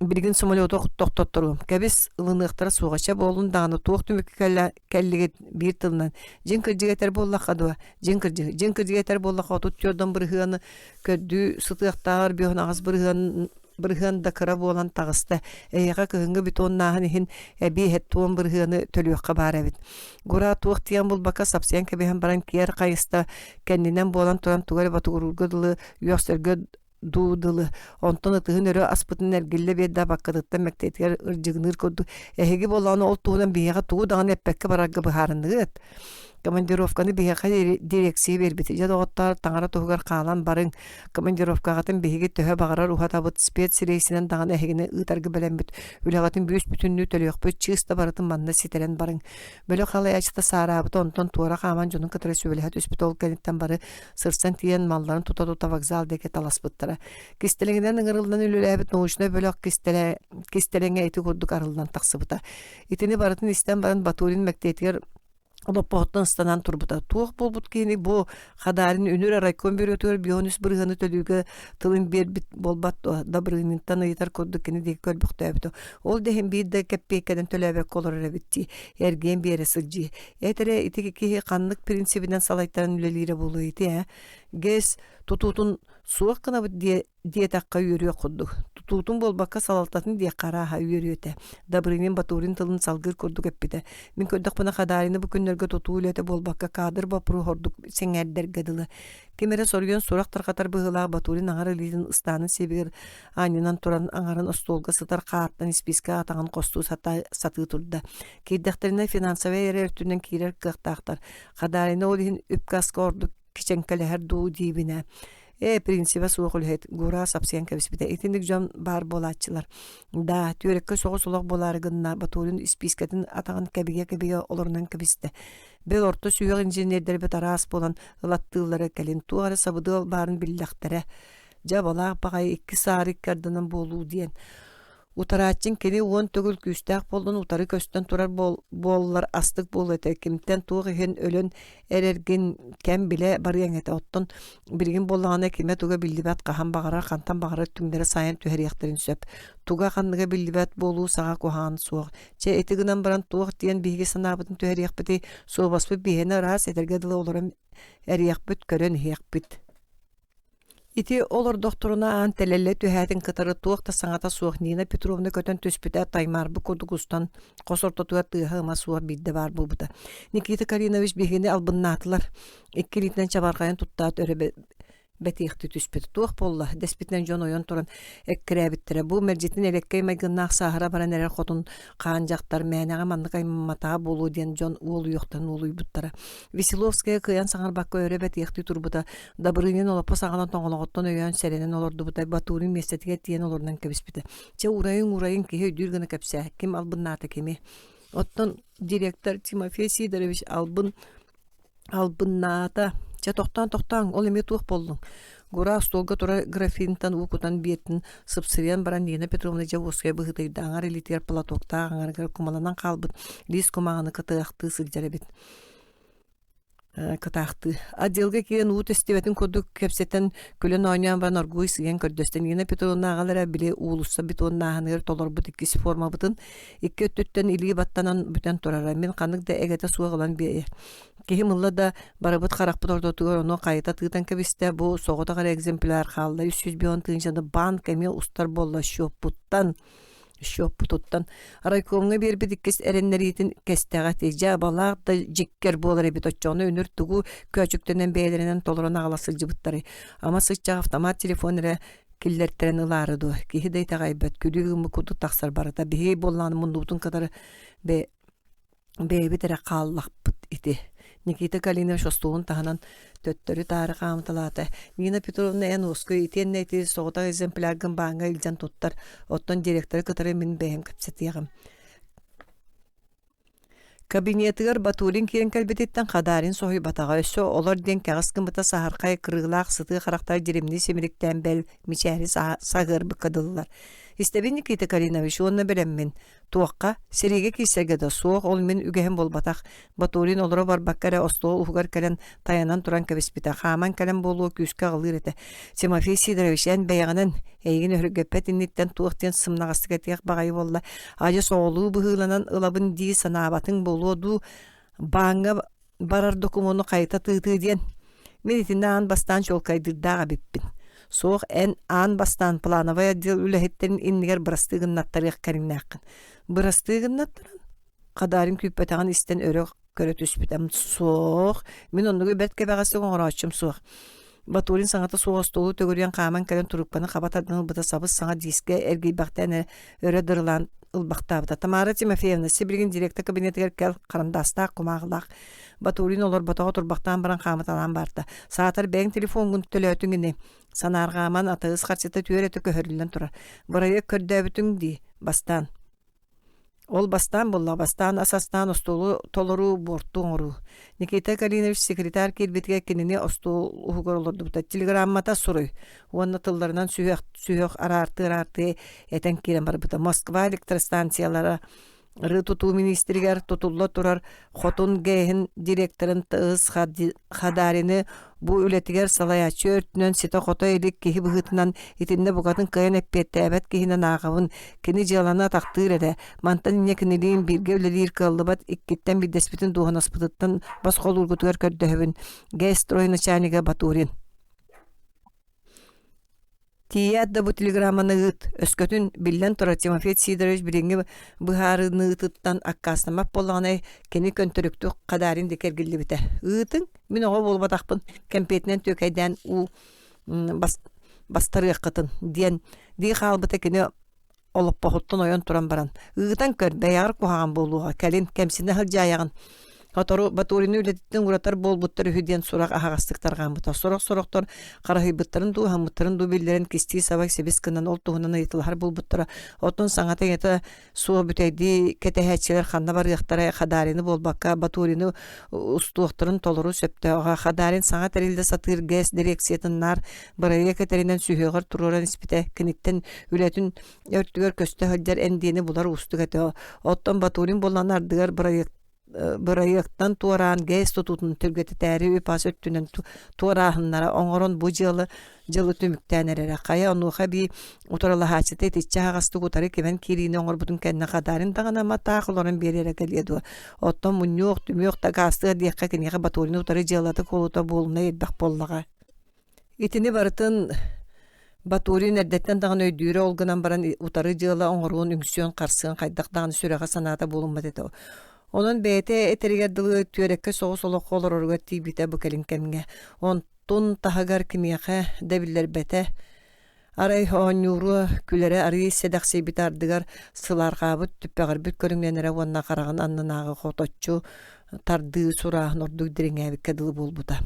Билигин самолету тохтотторуом. Кэбис, ылыныахтара суоҕа. Чэ буоллун даҕаны, туох түмүккэ кэллигит биир тылынан. Дьиҥ кырдьыга этэр буоллахха дуо? Дьиҥ кырдьыга. Дьиҥ кырдьыга этэр буоллахха 34 бырыһыаны көрдүү сытыахтааҕар 58 бырыһыан бырыһыан да кыра буолан таҕыста. Эһиэхэ кыһыҥҥы бетоннааһын иһин эбии 70 бырыһыаны төлүөххэ баар эбит. Гура туох тиийэн булбакка сапсыйан кэбиһэн баран киэр хайыста, кэннинэн буолан туран тугу эрэ ботугуруурга дылы үөхсэргэ дуу дылы онтон ытыһын өрө аспытын эргиллэ биэрдэ абаккатыттан мэктиэтигэр ырдьыгыныыр курдук эһиги буоллаҕына ол туһунан биһиэхэ тугу даҕаны эппэккэ барарга быһаарынныгыт командировканы биһиэхэ дирекция биэрбит дьэ доҕоттоор таҥара туһугар хаалан барыҥ командировкаҕытын биһиги төһө баҕарар уһатабыт спецрейсинэн даҕаны эһигини ыытарга бэлэммит үлэҕитин бүүс бүтүннүү төлүөхпүт чыыс да барытын манна ситэрэн барыҥ бөлөх салайааччыта саараабыта онтон туора хааман дьонун кытары сүбэлэһэ түспүт ол кэнниттэн бары сырсан тиийэн малларын тута-тута вокзал диэки таласпыттара. Кистэлэҥинэн ыҥырыллан үлэлээбит научнай бөлөх кистэлэ, кистэлэҥэ ити курдук арыллан тахсыбыта. Итини барытын истэн баран Батурин мэктиэтигэр олоппоһуттан ыстанан турбута. Туох буолбут киһини бу Хадаарин үнүр райком бюротугар бион үс бырыһыаны төлүүгэ тылын биэрбит буолбат дуо? Добрынинтан ыйытар курдук кини диэки көрбөхтөөбүтэ. Ол да иһин биир да кэппиэйкэнэн төлөөбөккө олорор эбит дии. Эргийэн биэрэ сылдьыы. Эт эрэ ити киһи ханнык принцибинэн салайтаран үлэлиирэ буолуой ити ээ? ГЭС тутуутун суох гынабыт диэ диэтэххэ үөрүөх курдук. Тутуутун буолбакка салалтатын диэххэ арааһа үөрүө этэ. Добрынин Батурин тылын салгыыр курдук эппитэ. Мин көрдөхпүнэ Хадарины бу күннэргэ тутуу үлэтэ буолбакка кадр боппуруоһа ордук сэҥээрдэргэ дылы. Ким эрэ соруйан сурах тарҕатар быһыылаах Батурин аҥар илиитин ыстаанын сиэбигэр аанньанан туран аҥарын остуолга сытар хаартан испиискэ атаҕын хостуу сатыы турда. Киирдэхтэринэ финансовай эрэ өртүнэн киирэр кыахтаахтар. Хадарина ол иһин үпкэ-аска ордук кичэҥкэлэһэр дуу диибинэ. Ээ, принцибэ суох үлэһит, Гура сапсыйан кэбиспитэ. Итинник дьон баар буолааччылар. Да, түөрэккэ соҕус олох буолаары гынна, Батурин испиискэтин атаҕын кэбигэ-кэбигэ олорунан кэбистэ. Бэл орто сүһүөх инженердэрбит араас буолан ылаттыыллара кэлин туох эрэ сабыдыал баарын биллэхтэрэ. Дьэ, абалаах баҕайы икки саары икки ардынан буолуу диэн. Утарааччыҥ кини уон төгүл күүстээх буоллун утары көстөн турар буоллар астык буолуо этэ кимтэн туох иһин өлөн эрэргин кэм билэ барыаҥ этэ оттон билигин буоллаҕына кимэ-туга биллибэт хаһан баҕарар хантан баҕарар түҥнэри саайан түһэриэхтэрин сөп туга ханныга биллибэт буолуу саҕа куһаҕан суох чэ ити гынан баран туох диэн биһиги санаабытын түһэриэхпитий суобаспыт биһиэнэ ыраас этэргэ дылы олорон эриэхпит көрөн иһиэхпит Ити олордохторуна аан тэлэллэ түһээтин кытары туох да саҥата суох Нина Петровна көтөн түспүтэ таймаарбыт курдук устан хос ортотугар тыаһа ыма суох биирдэ баар буолбута. Никита Каринович биһигини албыннаатылар. Икки илиитинэн чабарҕайан туттаат өрө бэтиэхтии түспүт. Туох буолла? дэспитинэн дьон ойон туран эккирээбиттэрэ. Бу мэлдьитин элэккэй майгыннаах сааһыра баран эрэр хотун хаан дьахтар мээнэҕэ маннык аймамматаҕа буолуо диэн дьон уолуйуохтан уолуйбуттара. Веселовская кыайан саҥарбакка өрө бэтиэхтии турбута. Добрынин олоппос аҕалан тоҥолоҕуттан өйөөн сэрэнэн олордубута, Батурин миэстэтигэр тиийэн олорунан кэбиспитэ. Чэ, урайыҥ-урайыҥ, киһи өйдүүр гына кэпсээ, ким албыннаата кими? Оттон директор Тимофей Сидорович албын албыннаата. Чэ, тохтоон-тохтооҥ, ол эмиэ туох буоллуҥ? Гура остуолга турар графинтан уу кутан биэртин сыпсырыйан баран Нина Петровна дьэ уоскуйа быһыытыйда аҥар илиитигэр платоктаах аҥарыгар кумаланан хаалбыт лиис кумааҕыны кытыахтыы сылдьар эбит. Кытаахтыы. Отделга киирэн уу тэстибэтин курдук кэпсэтэн, күлэн оонньоон баран оргууй сыыйан көрдөстө. Нина Петровна аҕал эрэ били уулусса бетоннааһыныгар толорбут иккис формабытын икки өттүттэн илии баттанан бүтэн турара. Мин ханнык да эгэтэ суох ылан биэ. Киһим ылла да барыбыт харахпыт ортотугар ону хайыта тыытан кэбистэ. Бу соҕотох эрэ экземпляр хаалла. 350 тыһыынчаны банк эмиэ устар буолла счеппуттан. Счеппутуттан райкомҥа биэрбит иккис эрэннэриитин кэстэҕэ ити дьэ абалаах да дьиккэр буолар эбит оччоҕуна үнүр тугу көөчүктэнэн бэйэлэринэн толорон аҕала сылдьыбыттарый ама сыччах автомат телефон эрэ киллэртэрэн ылаары дуо киһи да итэҕэйбэт күлүү гыммыт курдук тахсар барыта биһиги буоллаҕына муннубутун кытары бэйэ Бэйэбит эрэ хааллахпыт ити. Никита Калинович остуолун таһынан төттөрү-таары хаамыталаата. Нина Петровна эн уоскуй итиэннэ ити соҕотох экземпляргын бааҥҥа илдьэн туттар, оттон директоры кытары мин бэйэм кэпсэтиэҕим. Кабинетыгар Батурин киирэн кэлбититтэн Хадарин соһуйбатаҕа, өссө олор диэн кэҕис гыммыта саһархай кырыылаах сытыы харахтара дьиримнии симириктээн бэл мичээри саһыарбыкка дылылар. Истэбин Никита Калинович уонна бэлэммин. Туохха, сэриигэ киирсэргэ да суох, ол мин үгэһим буолбатах. Батурин олоро барбакка эрэ остуол уһугар кэлэн тайанан туран кэбиспитэ, хааман кэлэн буолуо күүскэ аҕылыыр этэ. Тимофей Сидорович, эн бэйэҕинэн эйигин өһүргэппэт инниттэн туох диэн сымнаҕастык этиэх баҕайы буолла, адьас оҕолуу быһыыланан ылабын дии санаабатыҥ буолуо дуу, бааҥҥа барар докумуону хайыта тыытыы диэн. Мин итиннэ аан бастаан чуолкайдыырдаах эбиппин. Суох, эн аан бастаан плановай отдел үлэһиттэрин иннигэр бырастыы гыннаттарыах кэриҥнээххин. Бырастыы гыннаттаран? Хадарин күүппэтэҕин истэн өрө көрө түспүтэ. Суох, мин оннугу бэрт кэбэҕэстик оҥорооччум суох. Батурин саҥата суох остуолу төгүрүйэн хааман кэлэн трубканы хаба тардан ылбыта сабыс-саҥа диискэ эргийбэхтээн өрө дырылаан ылбахтаабыта. Тамара Тимофеевна, сибилигин директор кабинетыгар кэл, харандаастаах, кумааҕылаах. Батурин олорботоҕо турбахтаан баран хаамыталаан барда. Саатар бэйэҥ телефоҥҥун төлөөтүҥ ини. Санаарҕааман атыыс харчыта түөрэтэ көһөрүллэн турар. Бырайыак көрдөөбүтүҥ дии, бастаан. Ол бастаан буолла, бастаан ас астаан остуолу толоруу, буорту оҥоруу. Никита Калинович секретарь киирбитигэр кинини остуол уһугар олордубута. Телеграммата суруй уонна тылларынан сүһүөх, сүһүөх араартыы-араартыы этэн киирэн барбыта. Москва электростанциялара Ры тутуу министригэр тутулла турар Хотун ГЭС-ин директорын Т.С. Хадарины бу үлэтигэр салайааччы өртүнэн ситэ-хото илик киһи быһыытынан итиннэ букатын кыайан эппиэттээбэт киһинэн ааҕабын. Кини дьыаланы атахтыыр эрэ. Мантан инньэ кинилиин бииргэ үлэлиир кыаллыбат иккиттэн биирдэспитин дуоһунаспытыттан босхолуургутугар көрдөһөбүн. ГЭС-строй начальнига Батурин. Тиийээт да бу телеграмманы ыыт. Өскөтүн, биллэн турар, Тимофей Сидорович билиҥҥи быһаарыныытыттан аккаастаммат буоллаҕына, кини көнтөрүктүк Хадарин диэки эргиллибитэ. Ыытыҥ, мин оҕо буолбатахпын, кэмпиэтинэн түөкэйдээн уу бастарыаххытын диэн дии хаалбыта кини олоппоһуттан ойон туран баран ыытан көр бэйэҕэр куһаҕан буолуоҕа кэлин кэмсинэ сылдьаайаҕын сотору Батурины үлэтиттэн уратар буолбуттар үһү диэн сурах аһаҕастык тарҕааммыта сорох-сорохтор хараһыйбыттарын дуу аһаммыттарын дуу биллэрэн кистии саба сибис гынан ол туһунан ыйыталаһар буолбуттара оттон саҥата-иҥэтэ суох бүтэйдии кэтэһээччилэр ханна барыахтарай Хадарины буолбакка Батурины устуохтарын толору сөптөөҕө Хадарин саҥа тэриллэ сатыыр ГЭС дирекциятын наар бырайыак этэринэн сүһүөҕэр туруоран испитэ киниттэн үлэтин өртүгэр көстө сылдьар эндиэни булар уустук этэ оттон Батурин буолан ардыгар бырайыак бырайыактан туораан ГЭС тутуутун түргэтитээри үп-ас өттүнэн туорааһыннара оҥорон бу дьыала дьылы түмүктээн эрэрэ. Хайа онуоха эбии утарылаһааччыта итиччэ аһаҕастык утары кимэн киириини оҥорбутун кэннэ Хадарин даҕаны ама таах олорон биэрэрэ кэлиэ дуо? Оттон мунньуох, түмүөх, дакаастыах диэххэ киниэхэ Батурины утары дьыалата-куолута буолунай элбэх буоллаҕа. Итини барытын Батурин эрдэттэн даҕаны өйдүүрэ, ол гынан баран утары дьыала оҥоруон, үҥсүөн, харсыан хайдах даҕаны сүрэҕэ-санаата буолуммат этэ. Онон бэйэтэ этэригэр дылы түөрэккэ соҕус олоххо олороругар тиийбитэ бу кэлин кэмҥэ. Онтун таһыгар кимиэхэ да биллэрбэтэ. Арай оонньууруо, күлэрэ арыый сэдэхсийбитэ ардыгар сылаарҕаабыт, түппэҕирбит көрүҥнэнэрэ уонна хараҕын аннынааҕы хоточчу тардыы сурааһын ордук дириҥээбиккэ дылы буолбута.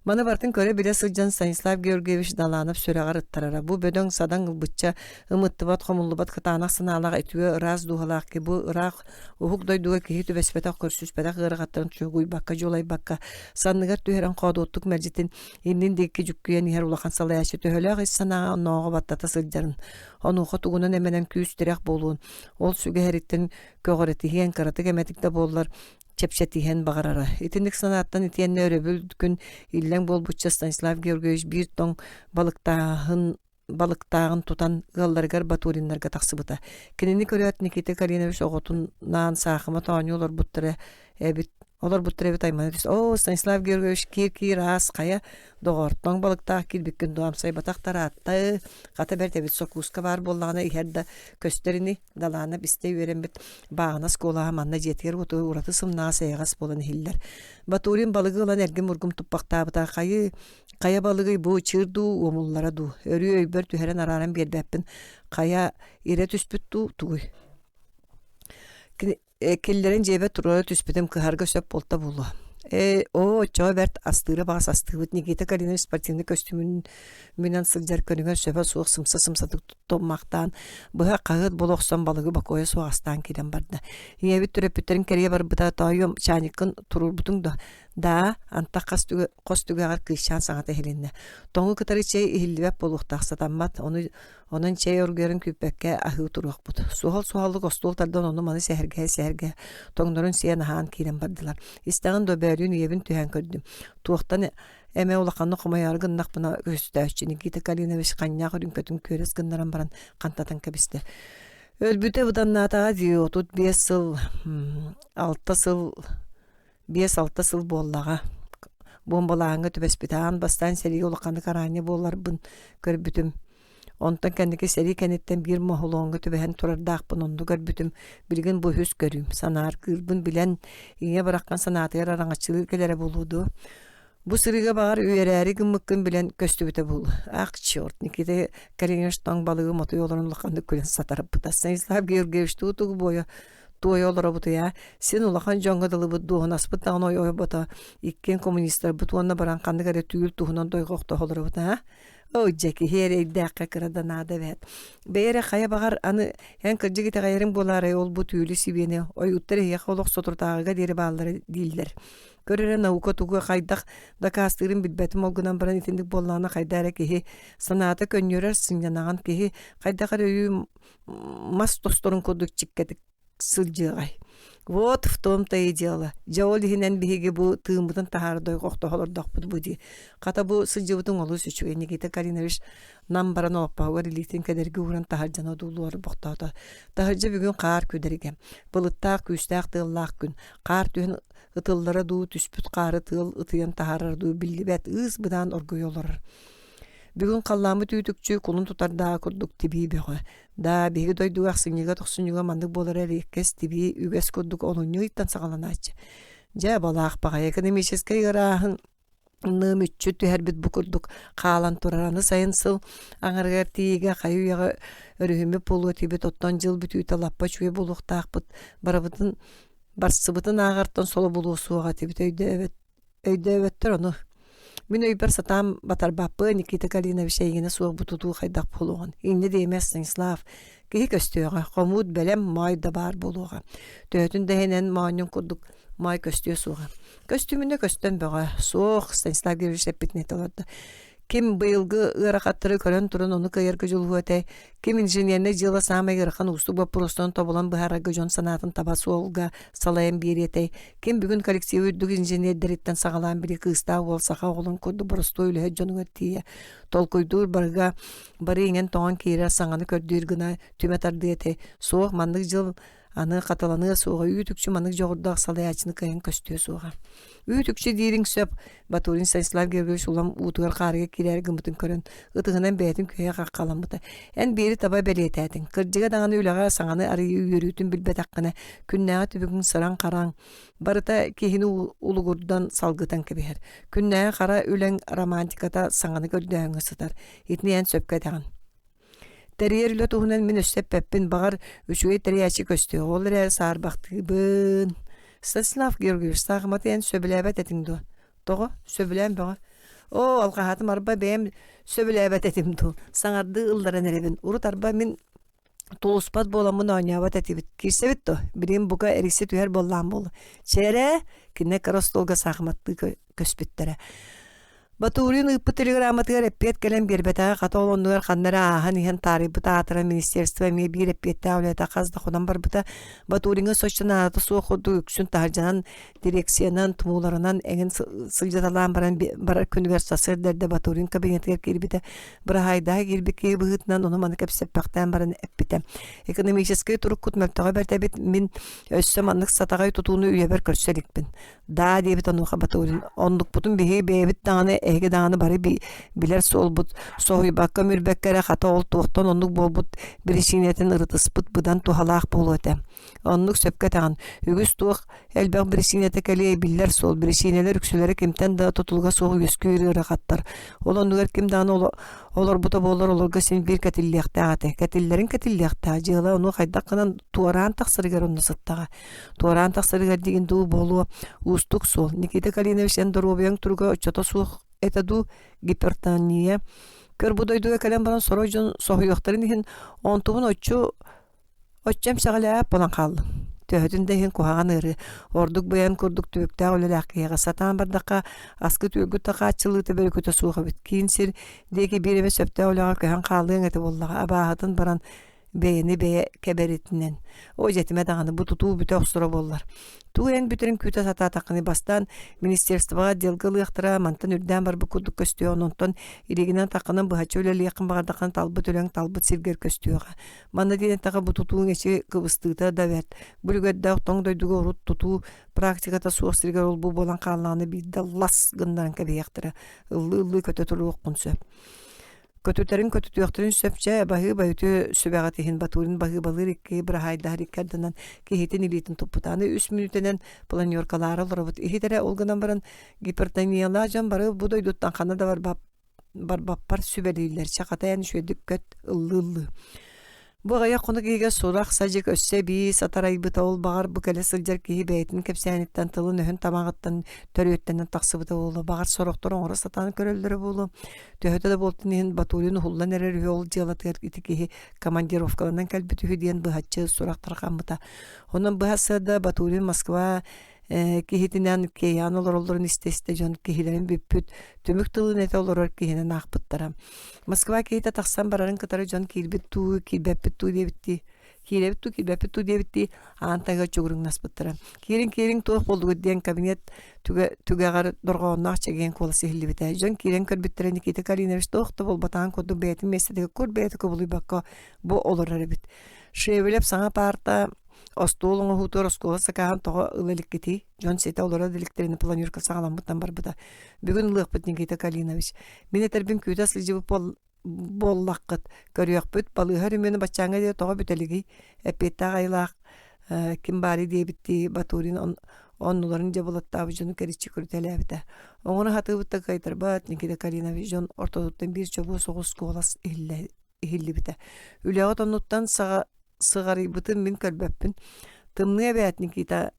Маны барытын көрө-билэ сылдьан Станислав Георгиевич Даланов сүрэҕэр ыттарара. Бу бөдөҥ-садаҥ ылбычча, ымыттыбат, хомуллубат кытаанах санаалаах үтүө ыраас дууһалаах киһи бу ыраах уһук дойдуга киһи түбэспэтэх, көрсүспэтэх ыарахаттарын чугуйбакка, дьулайбакка, санныгар түһэрэн хоодуоттук мэлдьитин иннин диэки дьүккүйэн иһэр улахан салайааччы төһөлөөх ис санааҕа оннооҕо баттата сылдьарын, онуоха тугунан эмэнэн күүс-тирэх буолуон, ол сүгэһэриттэн көҕүрэтиһиэн кыратык эмэтик да буоллар чэпчэтиһэн баҕарара. Итинник санааттан итиэннэ өрөбүл күн иллэҥ буолбучча Станислав Георгиевич биир тоҥ балыктааһын балыктааҕын тутан ыалларыгар Батуриннарга тахсыбыта. Кинини көрөөт Никита Калинович оҕотунаан саахымат оонньуу олорбуттара эбит олорбуттар эбит аймана түс оо Станислав Георгиевич киир-киир аас хайа доҕоор тоҥ балыктаах киирбиккин дуо амсайбатах тараатта хата бэрт эбит сокууска баар буоллаҕына иһэр да көстөр ини Далаана бистэ үөрэммит бааҕына оскуолаҕа манна дьиэтигэр уотугар ураты сымнаҕас эйэҕэс буолан иһиллэр. Батурин балыгы ылан эргим-ургум туппахтаабыта хайыы, хайа балыгый бу чыыр дуу, уомуллара дуу, өрүү өйбөр түһэрэн арааран биэрбэппин, хайа ирэ түспүт дуу, тугуй? Кини киллэрэн дьиэбэр туруора түспүтүм кыһарга сөп буолта буолуо. Ээ, оо, оччоҕо бэрт астыыра баҕас астыыбыт Никита Калинович спортивнай көстүүмүн мүнэн сылдьар көрүҥэр сөбө суох сымса-сымсатык туттуммахтаан, быһа хаһыат буола охсон балыгы бокуойа суох астаан киирэн барда. Ийэбит төрөппүттэрин кэрийэ барбыта, тоойуом, чаанньыккын туруорбутуҥ дуо? Даа, антах хас түгэ, хос түгэҕэр кыысчаан саҥата иһилиннэ. Тоҥу кытары чэй иһиллибэт буолуохтаах сатаммат, ону Онон чэй оргуйарын күүппэккэ аһыы туруохпут. Суһал-суһаллык остуол тардан ону-маны сэһэргэһэ-сэһэргэһэ тоҥнорун сиэн аһаан киирэн бардылар. Истэҕин да бөөлүүн ийэбин түһээн көрдүм. Туохтан эмэ улаханнык хомойоору гыннахпына көстөөччү Никита Калинович ханньаах үрүҥкэтин күөрэс гыннаран баран хантатан кэбистэ. Өлбүтэ быданнаатаҕа дии 35 сыл, 6 сыл 5-6 сыл буоллаҕа. Буомбалааһыҥҥа түбэспитэ. Аан бастаан сэриигэ улаханнык араанньа буоларбын көрбүтүм. Онтон кэнники сэрии кэнниттэн биир моһолуоҥҥа түбэһэн турардаахпын онно көрбүтүм. Билигин бу үһүс көрүүм. Санааргыырбын билэн, ийэ бараххан санаатыгар араҥаччылыы кэлэрэ буолуо дуо? Бу сырыыга баҕар үөрээри гыммыккын билэн көстүбүтэ буолуо. Ах, черт, Никита Калинич тоҥ балыгы мотуй олорон улаханнык күлэн сатарыппыта. Станислав Георгиевич туу-тугу буойа туойа олоробутуй аа? Син улахан дьоҥҥо дылыбыт дуоһунаспыт даҕаны ойбото иккиэн коммунистарбыт уонна баран ханнык эрэ түүл туһунан дойҕохтоһо олоробут аа? Оо, дьэ, киһи эрэйдээххэ кыра да наада эбээт. Бэйэ эрэ хайа баҕар аны эн кырдьык итэҕэйэриҥ буолаарай ол бу түүлү сибиэни ойууттар эһиэхэ олох соторутааҕыга диэри бааллара дииллэр. Көр эрэ наука тугу хайдах дакаастыырын билбэтим ол гынан баран итинник буоллаҕына хайда эрэ киһи санаата көнньүөрэр сынньанаҕын киһи хайдах эрэ өйүү мас тосторун курдук чиккэтик сылдьыаҕай. Вот в том-то и дело. Дьэ ол иһинэн биһиги бу тыыммытын таһаара дойҕохтоһо олордохпут бу дии. Хата бу сылдьыбытыҥ олус үчүгэй. Никита Каринович нам баран олоппоһугар илиитин кэдэрги ууран таһырдьаны одуулуор бохтоото. Таһырдьа бүгүн хаар күдэригэ. Былыттаах күүстээх тыаллаах күн. Хаар түһэн ытыллара дуу, түспүт хаары тыал ытыйан таһаарара дуу биллибэт ыыс быдаан оргуйа олорор. Бүгүн халлааммыт үүтүкчү кулун тутардааҕы курдук тибии бөҕө. Даа, биһиги дойдуга ахсынньыга-тохсунньуга маннык буолара эриэккэс тибии үгэс курдук олунньу ыйтан саҕаланааччы. Дьэ, балаах баҕайы экономическай ыарааһын мүччү түһэрбит бу курдук хаалан турар. Аны сайын сыл аҥарыгар тиийиигэ хайы-үйэҕэ өрүһүммүт буолуо этибит, оттон дьыл бүтүүтэ лаппа үчүгэй буолуохтаахпыт. Барыбытын барсыбытын ааҕартан соло булуо суоҕа этибит өйдөөбөт Өйдөөбөттөр ону. Мин өйбөр сатаан батарбаппын, Никита Калинович эйигинэ суох бу тутуу хайдах буолуоҕун. Инньэ диэмэ, Станислав. Киһи көстүөҕэ, хомуут бэлэм, моой да баар буолуоҕа. Төһөтүн да иһинэн моонньун курдук моой көстүө суоҕа. Көстүмүнэ көстөн бөҕө. Суох, Станислав Георгиевич эппитин этэ олордо. Ким быйылгы ыарахаттары көрөн туран ону кыайарга дьулуһуо этэй? Ким инженернэй дьыала саамай ыарахан уустук боппуруостарын тобулан быһаарарга дьон санаатын таба суолга салайан биэриэ этэй? Ким бүгүн коллективы үрдүк инженердэриттэн саҕалаан били кыыстаах уол саха оҕолорун курдук боростуой үлэһит дьонугар тиийэ толкуйдуур барыга бары иҥэн-тоҥон киирэр саҥаны көрдүүр гына түмэ тардыа этэй? Суох, маннык дьыл аны хатыланыа суоҕа, үүт-үкчү маннык дьоҕурдаах салайааччыны кыайан көстүө суоҕа. Үүт-үкчү диириҥ сөп, Батурин Станислав Георгиевич улам уутугар хаарыга киирээри гыммытын көрөн, ытыһынан бэйэтин күөйэ хаххаламмыта. Эн биэри таба бэлиэтээтиҥ. Кырдьыга даҕаны үлэҕэ саҥаны арыйыы үөрүүтүн билбэтэххинэ, күннээҕи түбүгүҥ сыраҥ-хараҥ, барыта киһини улугурдан салгытан кэбиһэр. Күннээҕи хара үлэҥ романтиката саҥаны көрдөөһүҥҥэ сытар. Итини эн сөпкө этэҕин. Тэрийэр үлэ туһунан мин өссө эппэппин, баҕар, үчүгэй тэрийээччи көстүөҕэ, ол эрээри саарбахтыыбын. Станислав Георгиевич, саахыматы эн сөбүлээбэт этиҥ дуо? Тоҕо? Сөбүлээн бөҕө. Оо, алҕаһаатым арба бэйэм сөбүлээбэт этим дуу, саҥардыы ылларан эрэбин. Урут арба мин тулуспат буоламмын оонньообот этибит. Киирсэбит дуо? Билигин бука эрийсэ түһэр буоллаам буолла. Чээрэ, кинилэр кыра остуолга саахыматтыы көспүттэрэ. Батурин ыыппыт телеграмматыгар эппиэт кэлэн биэрбэтэҕэ хата ол оннугар ханна эрэ ааһан иһэн таарыйбыт аатыран министерство эмиэ биир эппиэттээх үлэтэ хас да хонон барбыта. Батуриҥҥа соччо наадата суох курдук үксүн таһырдьанан дирекциянан, тумууларынан эҥин сылдьыталаан баран барар күнүгэр сарсыарда эрдэ Батурин кабинетыгар киирбитэ. Быраһаайдаһа киирбит киһи быһыытынан ону-маны кэпсэппэхтээн баран эппитэ. Экономическай туруккут мөлтөҕө бэрт эбит, мин өссө маннык сатаҕай тутууну үйэбэр көрсө иликпин. Даа диэбит онуоха Батурин, оннукпутун биһиги бэйэбит даҕаны, эһиги даҕаны бары билэр суолбут, соһуйбакка мүрбэккэ эрэ хата ол туохтан оннук буолбут биричиинэтин ырытыспыт быдан туһалаах буолуо этэ. Оннук сөпкө этэҕин. Үгүс туох элбэх биричиинэтэ кэлиэ биллэр суол. Биричиинэлэр үксүлэрэ кимтэн да тутулуга суох үөскүүр ыарахаттар. Ол оннугар ким даҕаны олорбута буоллар олорго син биир кэтиллиэхтээх этэ. Кэтиллэрин кэтиллиэхтээх. Дьыала ону хайдах гынан туораан тахсарыгар онно сыттаҕа. Туораан тахсарыгар диин дуу буолуо уустук суол. Никита Калинович эн доруобуйаҥ туруга оччото суох этэ дуу гипертония. Көр бу дойдуга кэлэн баран сорох дьон соһуйуохтарын иһин онтубун оччо Оччо эмсэҕэлээбэт буолан хааллым. Төһөтүн да иһин куһаҕан ыарыы, ордук быйаҥ курдук түбүктээх үлэлээх киһиэхэ сатаан бардахха, аскыт-үөлгүт да хааччыллыыта бөрүкүтэ суох эбит. Киин сир диэки биир эмэ сөптөөх үлэҕэ көһөн хаалыаҥ этэ буоллаҕа, абааһытын баран бэйэни бэйэ кэбэритинэн. Оо, дьэтимэ даҕаны, бу тутуу бүтэ охсоро буоллар. Тугу эн бүтэрин күүтэ сатаатаххыный бастаан министерствоҕа отделга ылыахтара, мантан үрдээн барбыт курдук көстүөҕүн, онтон илиигинэн таххынан быһаччы үлэлиэххин баҕардаххына талбыт үлэҥ талбыт сиргэр көстүөҕэ. Манна диэн эттэххэ бу тутууҥ эчи кыбыстыыта да бэрт. Бу үлүгэрдээх тоҥ дойдуга урут тутуу практиката суох сиригэр ол-бу буолан хааллаҕына биирдэ лас гыннаран кэбиһиэхтэрэ. Ыллыы-ыллыы көтө туруоххун сөп. Көтүтэрин көтүтүөхтэрин сөп чэ баһыыба үтүө сүбэҕит иһин Батурин баһыыбалыыр икки быраһаайдаһар икки ардынан киһитин илиитин туппута. Аны үс мүнүүтэнэн планеркалаары олоробут. Иһит эрэ ол гынан баран гипертониялаах дьон бары бу дойдуттан ханна да барбап барбаппар сүбэлииллэр чэ хата эн үчүгэйдик көт ыллыы-ыллыы Бу аҕыйах хонук иһигэр сурах-садьык өссө эбии сатарайбыта ол баҕар бу кэлэ сылдьар киһи бэйэтин кэпсээниттэн тылын-өһүн тамаҕыттан төрүөттэнэн тахсыбыта буолуо баҕар сорохтор оҥоро сатаан көрөллөрө буолуо төһөтө да буолтун иһин Батурин уһуллан эрэр үһү ол дьыалатыгар ити киһи командировкаланан кэлбит үһү диэн быһаччы сурах тарҕаммыта онон быһа сыада Батурин Москва киһитинэн киэйээн олороллорун истэ-истэ дьон киһилэрин бүппүт түмүк тылын этэ олорор киһинэн аахпыттара. Москва киһитэ тахсан барарын кытары дьон киирбит дуу, киирбэппит дуу диэбиттии киирэбит дуу, киирбэппит дуу диэбиттии аан таһыгар чугуруҥнаспыттара. Киириҥ, киириҥ, туох буоллугут диэн кабинет түгэҕэр дорҕоонноох чэгиэн куолас иһиллибитэ. Дьон киирэн көрбүттэрэ Никита Калинович туох да буолбатаҕын курдук бэйэтин миэстэтигэр кур бэйэтэ кубулуйбакка бу олорор эбит. Шевелев саҥа паарта Остуол оҥоһуутугар оскуола сакааһын тоҕо ыла иликкитий? Дьон ситэ олоро да иликтэринэ планерка саҕаламмытынан барбыта. Бүгүн ылыахпыт Никита Калинович. Мин этэрбин күүтэ сылдьыбыт буоллаххыт. Көрүөхпүт, балыыһа өрөмүөнэ баччааҥҥа диэри тоҕо бүтэ илигий? Эппиэттээх айылаах ким баарый диэбиттии Батурин оннуларын дьэ булаттаабыт дьону кэриччи көрүтэлээбитэ. Оҥоро сатыыбыт да кыайтарбат Никита Калинович дьон ортотуттан биир чобуо соҕус куолас иһиллибитэ. Үлэҕит оннуттан саҕа сыҕарыйбытын мин көрбөппүн. Тымныы эбээт Никита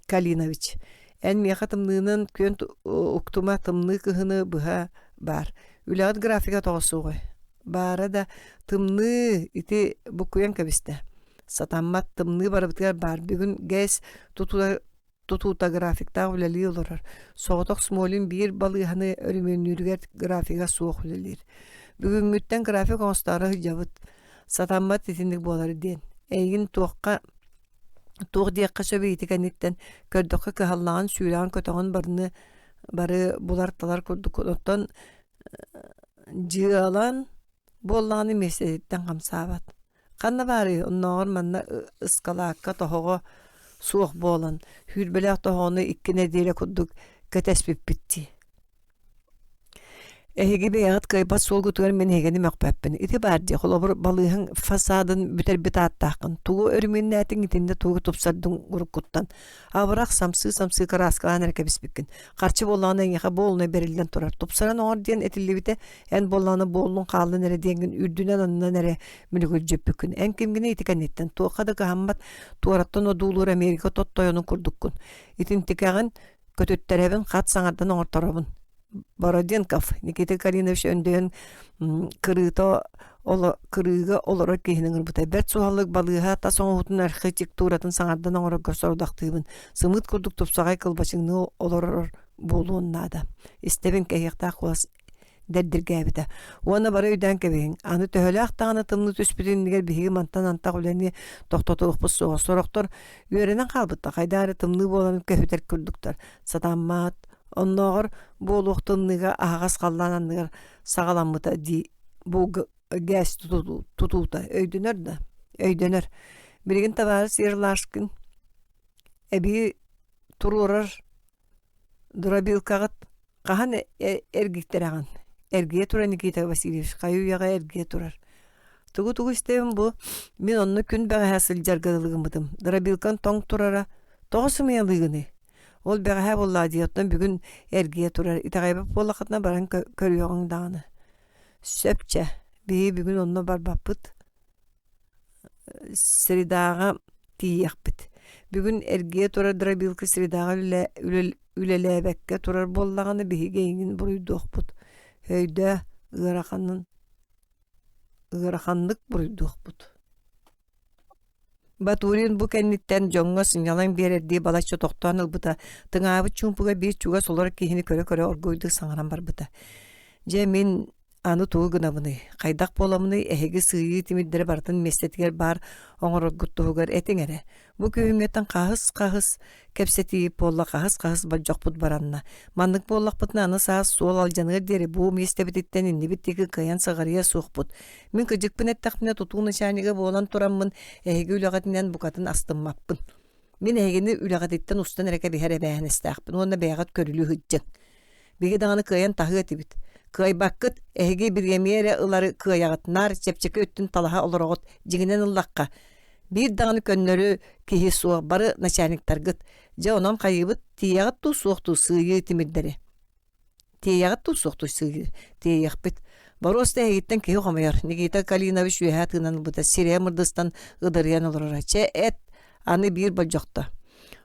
Калинович. Эн миэхэ тымныынан күөн уктума тымныы кыһыны быһа баар. Үлэҕит графига тоҕо суоҕуй? Баара да тымныы ити буккуйан кэбистэ. Сатаммат тымныы барыбытыгар баар. Бүгүн ГЭС тутула тутуута графиктаах үлэлии олорор. Соҕотох Смолин биир балыыһаны өрөмүөннүүрүгэр графига суох үлэлиир. Бүгүҥҥүттэн график оҥостоору сылдьабыт. Сатаммат итинник буолар диэн. Эйигин туохха туох диэххэ сөбүй ити кэнниттэн көрдөххө кыһаллаҕын, сүүрэҕин-көтөҕүн барыны бары булар-талар курдук. Оттон дьыалан буоллаҕына миэстэтиттэн хамсаабат. Ханна баарый, оннооҕор манна ыскалаакка тоһоҕо суох буолан, сүүрбэлээх тоһоҕону икки нэдиэлэ курдук кэтэспиппит дии. Эһиги бэйэҕит кыайбат суолгутугар мин эһигини мөхпөппүн. Ити баар дии, холобур, балыыһаҥ фасадын бүтэрбит ааттааххын. Тугу өрөмүөннээтиҥ итиннэ тугу тупсардыҥ уруккуттан. Абырах самсыы-самсыы кырааскалаан эрэ кэбиспиккин. Харчы буоллаҕына эйиэхэ буолунай бэриллэн турар. Тупсаран оҥор диэн этиллибитэ, эн буоллаҕына буоллун хааллын эрэ диэҥҥин үрдүнэн-аннынан эрэ мүлүгүлдьүппүккүн. Эн кимҥиний ити кэнниттэн туохха да кыһаммат, туораттан одуулуур Америка тот тойонун курдуккун. Итинтикэҕин көтүттэрэбин, хат саҥардан оҥорторобун. Бороденков Никита Калинович өндөйөн кырыыта кырыыга олорор киһини ыҥырбыта. Бэрт суһаллык балыыһа тас оҥоһуутун архитектуратын саҥардан оҥорорго сорудахтыыбын. Сымыыт курдук тупсаҕай кылбачыҥныы олорор буолуон наада. Истэбин кэһиэхтээх куолас дэрдиргээбитэ. Уонна бары өйдөөн кэбиһиҥ, аны төһөлөөх даҕаны тымныы түспүтүн иннигэр биһиги мантан антах үлэни тохтотуохпут суоҕа. Сорохтор үөрэнэн хаалбыттар, хайдах эрэ тымныы буолан көһүтэр курдуктар. Сатаммат, оннооҕор буолуох тымныыга аһаҕас халлаан анныгар саҕаламмыта дии бу ГЭС тутуута өйдөнөр да өйдөнөр. Билигин табаарыс Ерлашкин эбии туруорар Дробилкаҕыт хаһан эргиттэрэҕин? Эргийэ турар Никита Васильевич, хайы-үйэҕэ эргийэ турар. Тугу-тугу истэбин бу, мин онно күн бэҕэһээ сылдьарга дылы гыммытым. Дробилкаҥ тоҥ турара тоҕо сымыйалыыгыный? Ол бэҕэһээ буоллаҕа дии, оттон бүгүн эргийэ турар. Итэҕэйбэт буоллаххытына баран көрүөҕүҥ даҕаны. Сөп чэ, биһиги бүгүн онно барбаппыт. Средаҕа тиийиэхпит. Бүгүн эргийэ турар дробилка средаҕа үлэлээбэккэ турар буоллаҕына биһиги эйигин буруйдуохпут. Өйдөө, ыараханын ыараханнык буруйдуохпут. Батурин бу кэнниттэн дьоҥҥо сынньалаҥ биэрэрдии балачча тохтоон ылбыта, тыҥаабыт чуумпуга биир чугас олорор киһини көрө-көрө оргууйдук саҥаран барбыта. Дьэ мин Аны тугу гынабыный, хайдах буоламмыный эһиги сыыйыы тимирдэри барытын миэстэтигэр баар оҥороргут туһугар этиҥ эрэ. Бу күһүҥҥэттэн хаһыс-хаһыс кэпсэтии буолла хаһыс-хаһыс болдьохпут баранна. Маннык буоллахпытына аны саас суол алдьаныар диэри бу миэстэбититтэн иннибит диэки кыайан сыҕарыйа суохпут. Мин кыдьыкпын эттэхпинэ тутуу начальнига буолан тураммын эһиги үлэҕитинэн букатын астыммаппын. Мин эһигини үлэҕититтэн устан эрэ кэбиһэр эбээһинэстээхпин уонна бэйэҕит көрүлүү сылдьыҥ. Биһиги даҕаны кыайан таһыа этибит. Кыайбаккыт, эһиги бириэмийэ эрэ ылары кыайаҕыт, наар чэпчэки өттүн талаһа олороҕут, дьиҥинэн ыллахха. Биир даҕаны көннөрү киһи суох, бары начальниктаргыт. Дьэ онон хайыыбыт, тиийэҕит дуу суох дуу сыыйыы тимирдэри. Тиэйэҕит дуу суох дуу сыыйыы тиэйиэхпит. Боруоста эһигиттэн киһи хомойор. Никита Калинович үөһэ тыынан ылбыта, сирэйэ мырдыстан ыдырыйан олороро. Чэ, эт, аны биир болдьохто.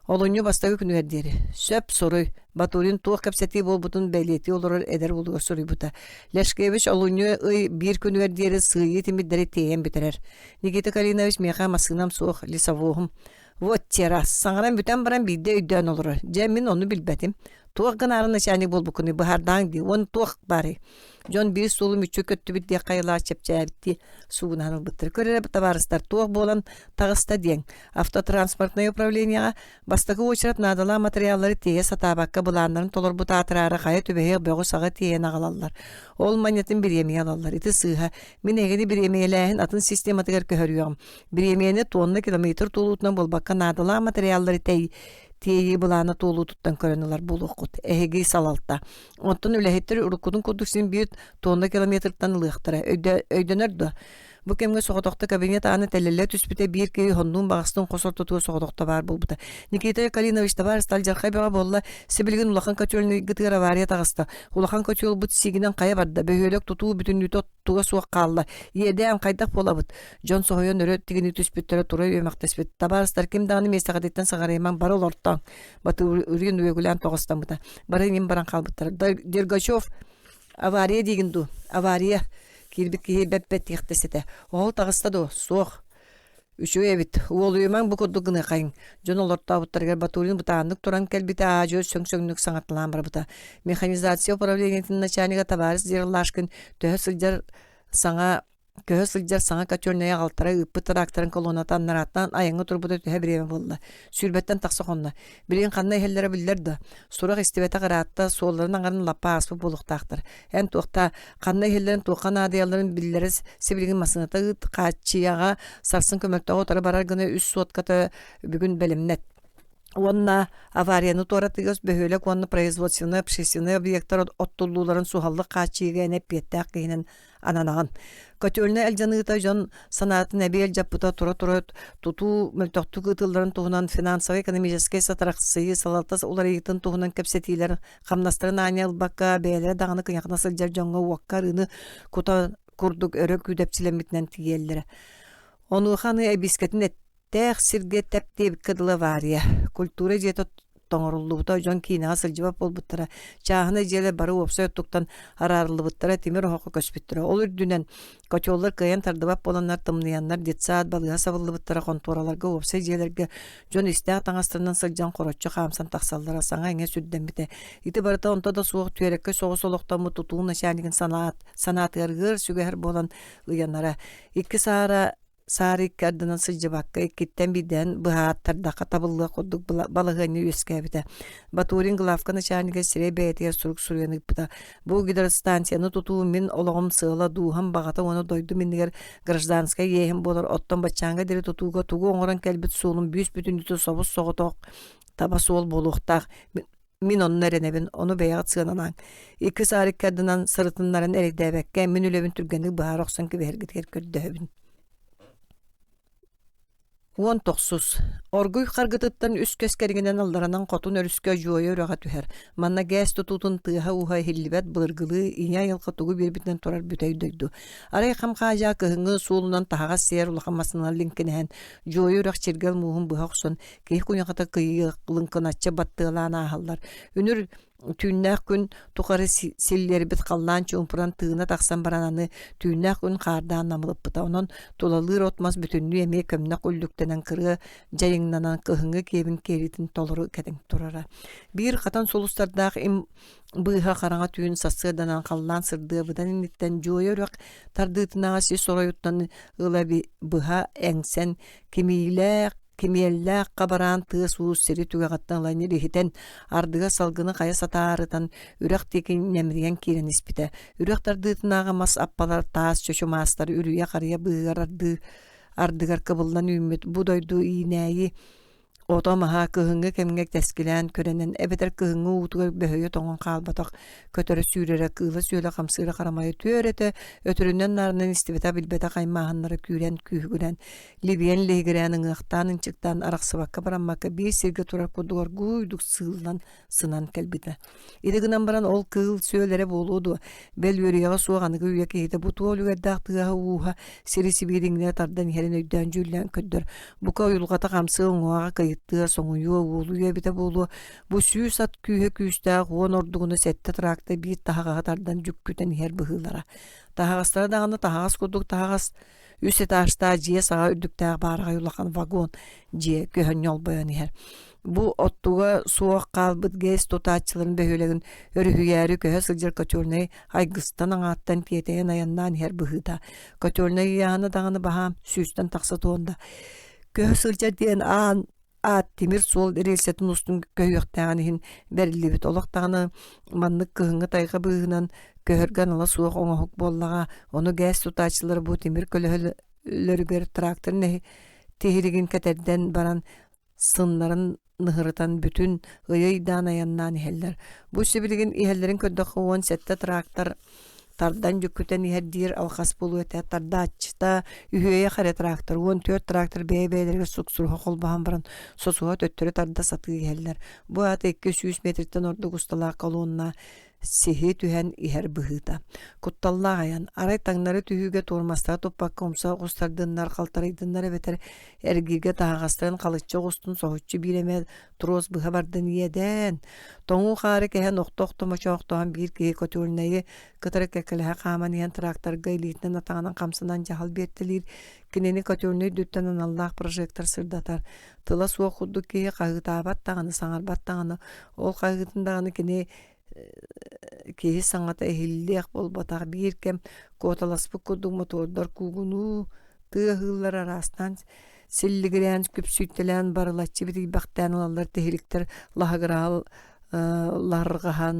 Олунньу бастакы күнүгэр диэри. Сөп, суруй. Батурин туох кэпсэтии буолбутун бэлиэтии олорор эдэр уолугар суруйбута. Лешкевич олунньу ый биир күнүгэр диэри сыыйыы тимирдэри тиэйэн бүтэрэр. Никита Калинович миэхэ массыынам суох, лесовоһум. Вот террас. Саҥаран бүтэн баран биирдэ өйдөөн олорор. Дьэ, мин ону билбэтим. Туох гынаары начальник буолбуккунуй быһаардаан дии. Уон туох баарый? Дьон биир суолу мүччү көттүбүт диэх хайалаах чэпчээбиттии суугунаһан ылбыттар. Көр эрэ, табаарыстар, туох буолан таҕыста диэҥ. Автотранспортнай управлениеҕа бастакы уочарат наадалаах материаллары тиэйэ сатаабакка былааннарын толорбут аатыраары хайа түбэһиэх бөҕү-саҕы тиэйэн аҕалаллар. Ол манньатын бириэмийэ ылаллар. Ити сыыһа. Мин эһигини бириэмийэлээһин атын систематыгар көһөрүөҕүм. Бириэмийэни тонна километр туолуутунан буолбакка наадалаах материаллары тиэйии былаана туолуутуттан көрөн ылар буолуоххут. Эһиги салалта. Оттон үлэһиттэр уруккутун курдук син биир тонна километртан ылыахтара. Өйдөнөр дуо? Бу кэмҥэ соҕотохто кабинет аана тэлэллэ түспүтэ биир киһи хоннуун баҕастын хос ортотугар соҕотохто баар буолбута. Никита Калинович табаарыс алдьархай бөҕө буолла. Сибилигин улахан котельнайгытыгар авария таҕыста. Улахан котелбут сиигинэн хайа барда. Бөһүөлэк тутуу бүтүннүүтэ туга суох хаалла. Иэдээн хайдах буолабыт? Дьон соһуйан өрө тигинии түспүттэрэ тура үөмэхтэспит. Табаарыстар ким даҕаны миэстэҕититтэн саҕарыйымаҥ бары олортооҥ. Батыырын үөгүлээн тоҕостоммута. Бары иҥин баран хаалбыттара. Дергачев авария диигин дуу? Авария. Киирбит киһи бэппэт тиэхтэс этэ. Оһол таҕыста дуо? Суох. Үчүгэй эбит. Уолуйумаҥ бу курдук гыныахайыҥ. Дьон олортообуттарыгар Батурин бытааннык туран кэлбитэ аа-дьуо сөҥ-сөҥнүк саҥарталаан барбыта. Механизация управлениетын начальнига табаарыс Зерлашкин төһө сылдьар саҥа көһө сылдьар саҥа котельнайы аҕалтара ыыппыт тракторын колонната аннарааттан айаҥҥа турбута төһө бириэмэ буолла? Сүүрбэттэн тахса хонно. Билигин ханна иһэллэрэ биллэр да, сурах истибэтэх ыраатта, суолларын аҥарын лаппа ааспыт буолуохтаахтар. Эн туохта ханна иһэллэрин, туохха наадыйалларын биллэрэ сибилигин массыыната ыыт, хааччыйаҕа сарсын көмөлтөҕө утары барар гына үс суотката бүгүн бэлэмнэт. Уонна аварияны туоратыыга бөһүөлэк уонна производственнай общественнай объектар оттуллууларын суһаллык хааччыйыыга эн эппиэттээх киһинэн ананаҕын. Котельнай алдьаныыта дьон санаатын эбии алдьаппыта тура-тура тутуу мөлтөхтүк ыытылларын туһунан финансовай-экономическай сатарахсыйыы салалта уларыйыытын туһунан кэпсэтиилэр хамнастарын аанньа ылбакка бэйэлэрэ даҕаны кыйахана сылдьар дьоҥҥо уокка арыыны кута курдук өрө күүдэпчилэммитинэн тиийэллэрэ. Онуоха аны эбиискэтин эттээх сиргэ тэп диэбиккэ дылы авария. Культура дьиэтэ. тоҥоруллубута, дьон киинэҕэ сылдьыбат буолбуттара, чааһынай дьиэлэр бары уопсай оттуктан араарыллыбыттара, тимир оһоххо көспүттэрэ. Ол үрдүнэн котеллар кыайан тардыбат буоланнар тымныйаннар детсад, балыыһа сабыллыбыттара, хонтуораларга, уопсай дьиэлэргэ дьон истээх таҥастарынан сылдьан хороччу хаамсан тахсаллара саҥа-иҥэ сүрдэммитэ. Ити барыта онто да суох түөрэккэ соҕус олохтоммут тутуу начальнигын санаат, санаатыгар ыар сүгэһэр буолан ыйанара. Икки саара саары икки ардынан сылдьыбакка иккиттэн биирдэһин быһааттардахха табыллыах курдук балаһыанньа үөскээбитэ. Батурин главка начальнига сирэй бэйэтигэр сурук суруйан ыыппыта. Бу гидростанцияны тутуу мин олоҕум сыала, дууһам баҕата уонна дойдум иннигэр гражданскай иэһим буолар. Оттон баччааҥҥа диэри тутууга тугу оҥорон кэлбит суолум бүүс-бүтүннүүтэ собус-соҕотох таба суол буолуохтаах. Мин онно эрэнэбин, ону бэйэҕит сыаналааҥ. Икки саарыкка ардынан сырытыннаран эрэйдээбэккэ, мин үлэбин түргэнник быһаара охсон кэбиһэргитигэр көрдөһөбүн. 19. Оргуй харгытыттан үс көс кэриҥинэн алларанан хотун өрүскэ Дьуойа үрэҕэ түһэр. Манна ГЭС тутуутун тыаһа-ууһа иһиллибэт былыргылыы ийэ айылҕа тугу биэрбитинэн турар бүтэй дойду. Арай хам-хаадьаа кыһыҥҥы суолунан таһаҕас сиэр улахан массыыналар лиҥкинэһэн, Дьуойа үрэх чиргэл мууһун быһа охсон, киһи куйахата кыйыы лыҥкыначчы баттыалаан ааһаллар. Үнүр түүннээх күн тухары силлиэрбит халлаан чуумпуран тыына тахсан баран аны түүннээх күн хаардаан намылыппыта. Онон тулалыыр от-мас бүтүннүү эмиэ көмнөх үллүктэнэн кырыа дьайыҥнанан кыһыҥҥы киэбин киэлитин толору кэтэн турара. Биир хатан сулустардаах им быыһа хараҥа түүн сарсыарданан халлаан сырдыа быдан инниттэн Дьуойа үрэх тардыытынааҕы сис оройуттан ыла быһа эҥсэн кимиилээх кимиэллээх хабараан тыас-уус сири түгэҕиттэн ылан ириһитэн, ардыга салгыны хайа сатаарытан, үрэх диэки нэмирийэн киирэн испитэ. Үрэх тардыытынааҕы мас аппалар, таас чочумаастар үрүйэ-харыйа быыһыгар ардыы ардыгар кыбыллан үүммүт бу дойду иинээйи ото-маһа кыһыҥҥы кэмҥэ тэскилээн күрэнэн эбэтэр кыһыҥҥы уутугар бөһүйэ тоҥон хаалбатах көтөрө-сүүрэрэ, кыыла-сүөлэ хамсыыра харамайа түөрэтэ өтөрүнэн-наарынан истибэтэх-билбэтэх аймааһыннара күүрэн күүһүгүрэн Либийэн лиһигирээн ыҥыахтаан ынчыктаан арахсыбакка бараммакка биир сиргэ турар курдук оргууйдук сыыллан сынан кэлбитэ. Ити гынан баран ол кыыл сүөл эрэ буолуо дуо, бэл үөрүйэҕэ суох аныгы үйэ киһитэ бу туол үгэрдээх тыаһа-ууһа сири сибиириҥнэрэ тардан иһэрин өйдөөн дьүүллээн көрдөр. Бука уйулҕата хамсыы уҥуоҕа кыйыттыа, соҥуйуо, уолуйуо эбитэ буолуо, бу сүүс ат күүһэ күүстээх уон ордугуна сэттэ тракта биир таһаҕаһы тардан дьүккүтэн иһэр быһыылара. Таһаҕастара даҕаны таһаҕас курдук таһаҕас Үс этажтаах дьиэ саҕа үрдүктээх баараҕай улахан вагон дьиэ көһөн ньолбойон иһэр. Бу оттуга суох хаалбыт ГЭС тутааччыларын бөһүөлэгин өрүһүйээри көһө сылдьар котельнай айгыстан аҥааттан тиэтэйэн айаннаан иһэр быһыыта. Котельнай ыйааһына даҕаны баһаам сүүстэн тахса туонда. Көһө сылдьар диэн аан аат тимир суол рельсэтин устун көһүөхтээҕин иһин бэриллибит. Олох даҕаны маннык кыһыҥҥы тайҕа быыһынан көһөргө анала суох оҥоһук буоллаҕа. Ону ГЭС тутааччылара бу тимир көлөһөлөрүгэр трактор тиһилигин кэтэрдэн баран сыннарын ныһырытан бүтүн ыйы-ыйдаан айаннаан иһэллэр. Бу сибилигин иһэллэрин көрдөххө 17 трактор тардан дьүккүтэн иһэр диир алҕас буолуо этэ. Тардааччыта үһүөйэх эрэ трактор, 14 трактор бэйэ-бэйэлэригэр суксуруһа холбоһон баран сосуһа төттөрү тарда сатыы иһэллэр. Бу аата 200 метртэн ордук усталаах колонна сиһи түһэн иһэр быһыыта. Кутталлаах айан. Арай таҥнары түһүүгэ туормастара туппакка умса оҕустардыннар, халтарыйдыннар эбэтэр эргииргэ таһаҕастарын халыччы оҕустун соһуччу биир эмэ трос быһа бардын иэдээн. Тоҥуу хаары кэһэн охто-охто мочоохтоон биир киһи котельнайы кытары кэккэлэһэ хааман иһэн тракторга илиитинэн атаҕынан хамсанан дьаһал биэртэлиир. Кинини котельнай үрдүттэн аналлаах прожектор сырдатар. Тыла суох курдук киһи хаһыытаабат даҕаны, саҥарбат даҕаны. Ол хаһыытын даҕаны кини киһи саҥата иһиллиэх буолбатах биир кэм куоталаспыт курдук мотуордар куугунуу тыаһыыллар араастаан силлигирээн күпсүйтэлээн барылаччы битийбэхтээн ылаллар тиһиликтэр лаһыгыраһал лаһырҕаһан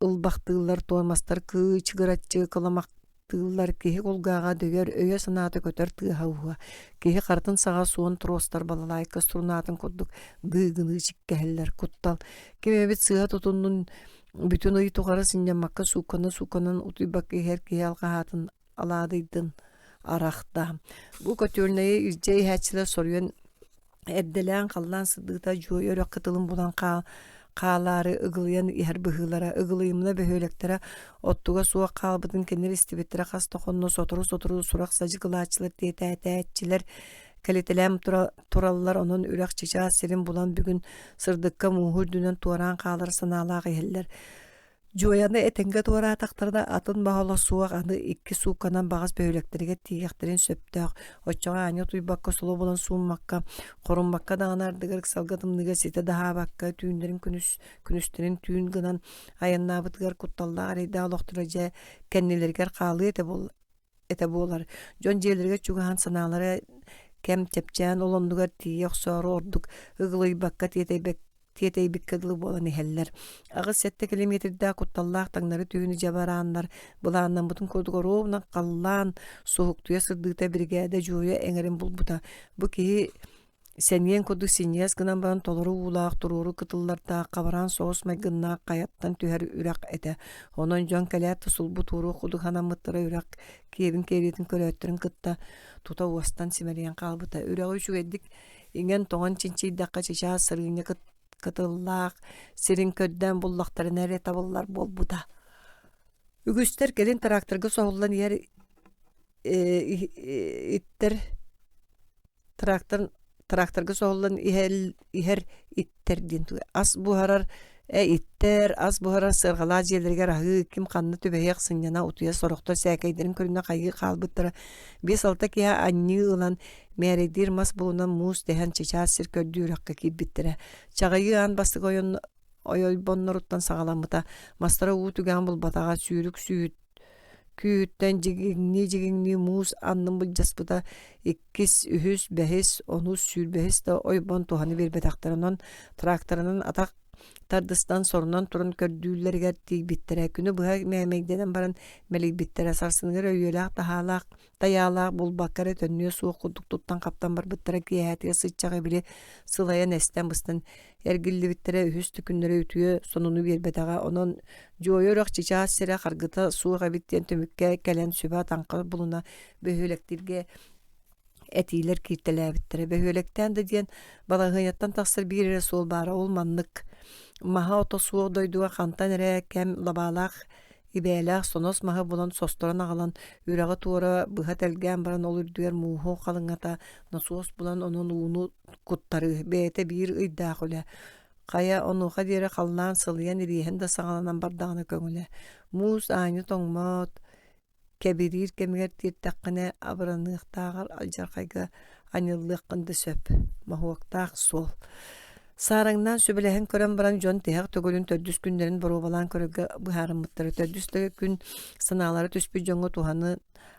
ылбахтыыллар туормастар кыычыгыраччы кыламах тыыллар киһи кулгааҕа дөйөр өйө-санаата көтөр тыаһа-ууһа киһи харытын саҕа суон тростар балалайка струнатын курдук дыыгыныы чиккэһэллэр куттал ким эбит сыыһа тутуннун бүтүн ый тухары сынньаммакка суукканы-суукканан утуйбакка иһэр киһи алҕаһаатын алаадыйдын арахта бу котельнайы илдьэ иһээччилэр соруйан Эрдэлээн халлаан сырдыыта Дьуой өрөх кытылын булан хаалаары ыгылыйан иһэр быһыылара, ыгылыйымына бөһүөлэктэрэ оттуга суох хаалбытын кинилэр истибиттэрэ хас да хонно сотору-сотору сурах-садьык ылааччылар тиэтээтээччилэр. кэлитэлээн тураллар, онон үрэх чычаас сирин булан бүгүн сырдыкка мууһу үрдүнэн туораан хаалар санаалаах иһэллэр. Дьуойаны этэҥҥэ туораатахтарына атын моһоло суох аны икки суукканан баҕас бөһүөлэктэригэр тиийиэхтэрин сөптөөх. Оччоҕо аанньа утуйбакка, соло булан сууммакка, хоруммакка даҕаны ардыгар ыксалга тымныыга ситэ да аһаабакка, түүннэрин күнүс, күнүстэрин түүн гынан айаннаабытыгар кутталлаах эрэйдээх олохторо дьэ кэннилэригэр хаалыа этэ буолла этэ буолар. Дьон дьиэлэригэр чугаһаан санаалара кэм чэпчээн ол оннугар тиийэ охсоору ордук ыгылыйбакка тиэтэйбиккэ дылы буолан иһэллэр. 8-7 километрдаах кутталлаах таҥнары түүнү дьабарааннар былааннаммытын курдук оруобуна халлаан суһуктуйа сырдыыта биригээдэ дьуойа эҥэрин булбута. Бу киһи Сэниэн курдук синньигэс гынан баран толору уулаах, туруору кытыллардаах, хабараан соҕус майгыннаах хайаттан түһэр үрэх этэ. Онон дьон кэлээт да сулбу туоруох курдук санаммыттара үрэх киэбин кэриэтин көрөөттөрүн кытта тута уостан симэлийэн хаалбыта. Үрэҕи үчүгэйдик иҥэн-тоҥон чинчийдэххэ чычаас сырыынньа кытыллаах сирин көрдөөн буллахтарына эрэ табыллар буолбута. Үгүстэр кэлин тракторга соһуллан иһэр иттэр Трактор тракторга соһуллан иһэр иттэр диэн ас буһарар иттэр, ас буһарар сыарҕалаах дьиэлэригэр аһыы, ким ханна түбэһиэх сынньана утуйа сорохтор сээкэйдэрин көрүнэ хайыы хаалбыттара. 5-6 киһи анньыы ылан, мээрэйдиир мас булунан муус тэһэн чычаас сир көрдүү үрэххэ киирбиттэрэ. Чаҕыйыы аан бастакы ойон ойбонноруттан саҕаламмыта. Мастара уу түгэҕин булбатаҕа, сүүрүк сүүт күүһүттэн дьигиҥнии-дьигиҥнии муус аннын былдьаспыта иккис, үһүс, бэһис, онус, сүүрбэһис да ойбон туһаны биэрбэтэхтэр. Онон тракторынан атах тардыстан сорунан туран көрдүүллэригэр тиийбиттэрэ. Күнү быһа мээмэйдэнэн баран мэлийбиттэрэ. Сарсыныгар өйүөлээх таһаалаах тайаалаах булбакка эрэ төннүө суох курдук туттан-хаптан барбыттара киэһээтигэр сыччах ибили сылайан эстэн-быстан эргиллибиттэрэ үһүс да күннэрэ үтүө сонуну биэрбэтэҕэ. Онон Дьуойа үрэх чычаас сирэ харгыта суох эбит диэн түмүккэ кэлэн сүбэ-таҥха булуна бөһүөлэктииргэ этиилэр кииртэлээбиттэрэ. Бөһүөлэктээн да диэн балаһыанньаттан тахсар биир эрэ суол баара. Ол маннык маһа-ото суох дойдуга хантан эрэ кэм лабаалаах ибээлээх сонос маһы булан состорон аҕалан үрэҕи туора быһа тэлгээн баран ол үрдүгэр мууһу халыҥата носуос булан онон ууну куттарыы бэйэтэ биир ыйдаах үлэ. Хайа, онуоха диэри халлаан сылыйан ириэһэн да саҕаланан бардаҕына көҥүлэ. Муус аанньа тоҥмот, кэбириир кэмигэр тиэртэххинэ абыраныахтааҕар алдьархайга анньыллыаххын да сөп. Моһуоктаах суол. Саараҥнаан сүбэлэһэн көрөн баран дьон тиһэх төгүлүн төрдүс күннэрин боруобалаан көрөргө быһаарыммыттара. Төрдүс да күн санаалара түспүт дьоҥҥо туһаны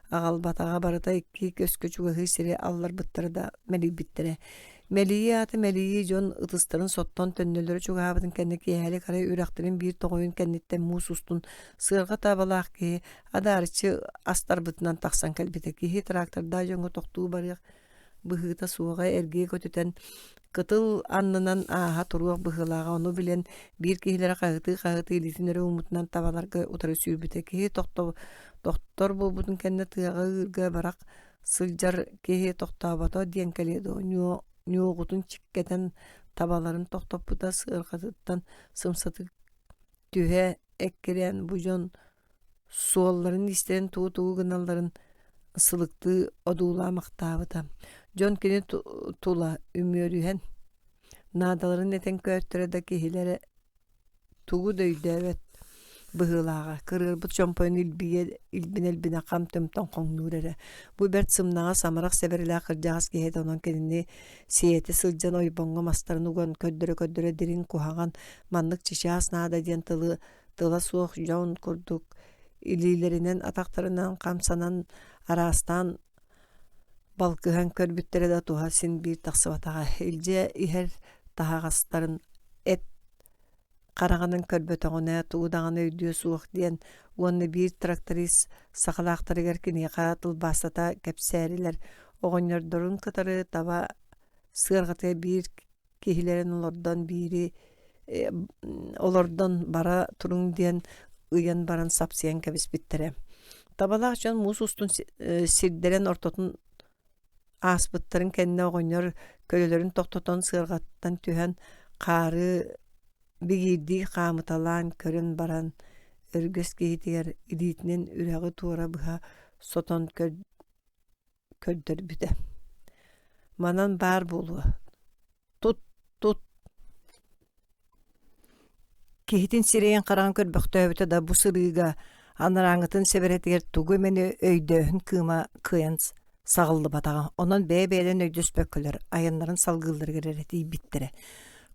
аҕалбатаҕа барыта икки көскө чугаһыы сири алларбыттара да мэлийбиттэрэ. Мэлийии аата мэлийии дьон ытыстарын соттон төннөллөрө чугаһаабытын кэннэ киэһэлик арай үрэхтэрин биир тоҕойун кэнниттэн муус устун сыарҕа таабалаах киһи адаарыччы астарбытынан тахсан кэлбитэ. Киһи трактордаах дьоҥҥо тохтуу барыах быһыыта суоҕа эргийэ көтүтэн кытыл аннынан ааһа туруох быһыылааҕа ону билэн биир киһилэрэ хаһытыы-хаһытыы илиитин өрө ууммутунан табаларга утары сүүрбүтэ киһи тохтор буолбутун кэннэ тыаҕа ыырга барах сылдьар киһи тохтообото диэн кэлиэ дуо ньуоҕутун чиккэтэн табаларын тохтоппута сыарҕатыттан сымсатык түһэ эккирээн бу дьон суолларын-иистэрин тугу-тугу гыналларын сылыктыы одуулаамахтаабыта. Дьон кини тула үмүөрүһэн, наадаларын этэн көөртөрө да киһилэрэ тугу да өйдөөбөт быһыылааҕа. Кырыарбыт чомпойун илбинэ-илбинэ хам-түм тоҥхоҥнуур эрэ. Бу бэрт сымнаҕас, амарах сэбэрэлээх кырдьаҕас киһи этэ, онон кинини сиэтэ сылдьан ойбоҥҥо мастарын уган көрдөрө-көрдөрө дириҥ куһаҕан маннык чычаас наада диэн тылы тыла суох дьон курдук илиилэринэн атахтарынан хамсанан араастаан балкыһан көрбүттэрэ да туһа син биир тахсыбатаҕа илдьэ иһэр таһаҕастарын эт хараҕынан көрбөтөҕүнэ тугу даҕаны өйдүө суох диэн уонна биир тракторист сахалаахтарыгар киниэхэ тылбаастата кэпсээрилэр оҕонньордорун кытары таба сыарҕатыгар биир киһилэрин олордон биири олордон бара туруҥ диэн ыйан баран сапсыйан кэбиспиттэрэ. Табалаах дьон муус устун сирдэрин ортотун ааспыттарын кэннэ оҕонньор көлөлөрүн тохтотон сыарҕаттан түһэн хаары бигиирдии хаамыталаан көрөн баран өргөс киһитигэр илиитинэн үрэҕи туора быһа сотон көрдөрбүтэ. Манан баар буолуо. Тут, тут. Киһитин сирэйин хараҕын көрбөхтөөбүтэ да бу сырыыга анарааҥҥытын сэбэрэтигэр тугу эмэни өйдөөһүн кыыма кыайан саҕыллыбатаҕа. Онон бэйэ-бэйэлэрин өйдөспөккөлөр айаннарын салгыылларыгар эрэ тиийбиттэрэ.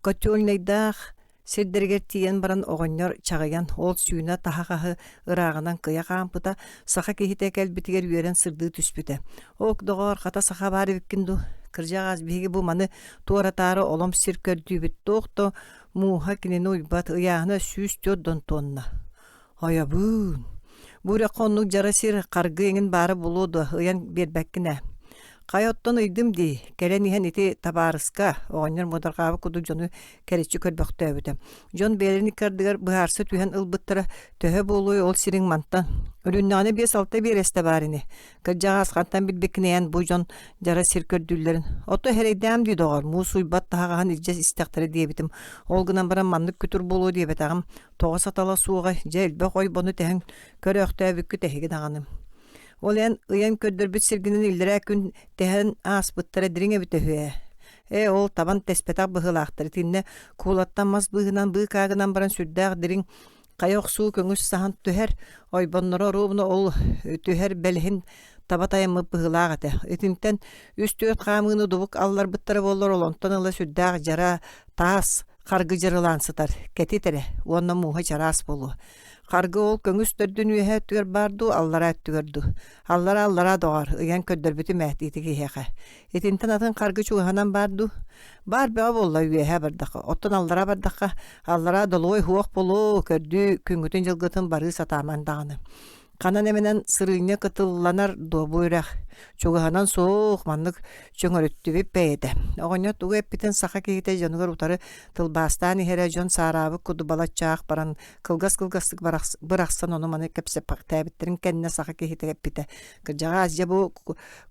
Котельнайдаах Сирдэригэр тиийэн баран оҕонньор чаҕыйан, ол сүүнэ таһаҕаһы ырааҕынан кыйа хаампыта, саха киһитэ кэлбитигэр үөрэн сырдыы түспүтэ. «Ок, доҕоор, хата саха баар эбиккин дуу? Кырдьаҕас, биһиги бу маны туоратаары олом сир көрдүүбүт, туох да мууһа кинини уйбат, ыйааһына 104 тонна». Айабыын! Бу үрэххэ оннук дьара сир харгы эҥин баара буолуо дуо, ыйан биэрбэккин ээ. Хайа оттон ыйдым дии, кэлэн иһэн ити табаарыска, оҕонньор муодарҕаабыт курдук дьону кэриччи көрбөхтөөбүтэ. Дьон бэйэлэрин икки ардыгар быһаарса түһэн ылбыттара төһө буолуой ол сириҥ мантан. Өлүннэҕинэ биэс-алта биэрэстэ баар ини. Кырдьаҕас хантан билбиккинэйэн бу дьон дьара сир көрдүүллэрин. Ото эрэйдээм дии доҕор, муус уйбат таһаҕаһын илдьэ истэхтэрэ диэбитим. Ол гынан баран маннык күтүр буолуо диэбэтэҕим. Тоҕо сатала суоҕай, дьэ элбэх ойбону тэһэн көрөөхтөөбүккүт эһиги даҕаны. Ол эн ыйан көрдөрбүт сиргинэн иллэрээ күн тэһэн ааспыттара дириҥ эбитэ үһү ээ. Ээ, ол табан тэспэтэх быһыылаахтар итиннэ куулаттан мас быыһынан быыкаагынан баран сүрдээх дириҥ хайа охсуу көҥүс саһан түһэр, ойбонноро оруобуна ол түһэр бэлэһин таба тайаммыт быһыылаах этэ. Итинтэн үс-түөрт хаамыыны дубук алларбыттара буоллар, ол онтон ыла сүрдээх дьара таас харгы дьарылаан сытар, кэтит эрэ уонна мууһа чараас буолуо. Харгы ол көҥүс төрдүн үөһэ өттүгэр баар дуу, аллараа өттүгэр дуу? Аллараа аллараа доҕор, ыйан көрдөрбүтүм ээ ити киһиэхэ. Итинтэн атын харгы чугаһынан баар дуу? Баар бөҕө буолла үөһэ бардахха, оттон аллараа бардахха, аллараа долуой һуох буолуо, көрдүү күҥҥүтүн-дьылгытын барыы сатааман даҕаны. Ханан эмэнэн сырыынньа кытылланар дуо бу үрэх? Чугаһынан суох, маннык чөҥөрүттүбүт бэйэтэ. Оҕонньор тугу эппитин саха киһитэ дьонугар утары тылбаастаан иһэрэ дьон саараабыт курдук балаччаах баран кылгас-кылгастык бырахсан ону-маны кэпсэппэхтээбиттэрин кэннэ саха киһитэ эппитэ. Кырдьаҕаас дьэ бу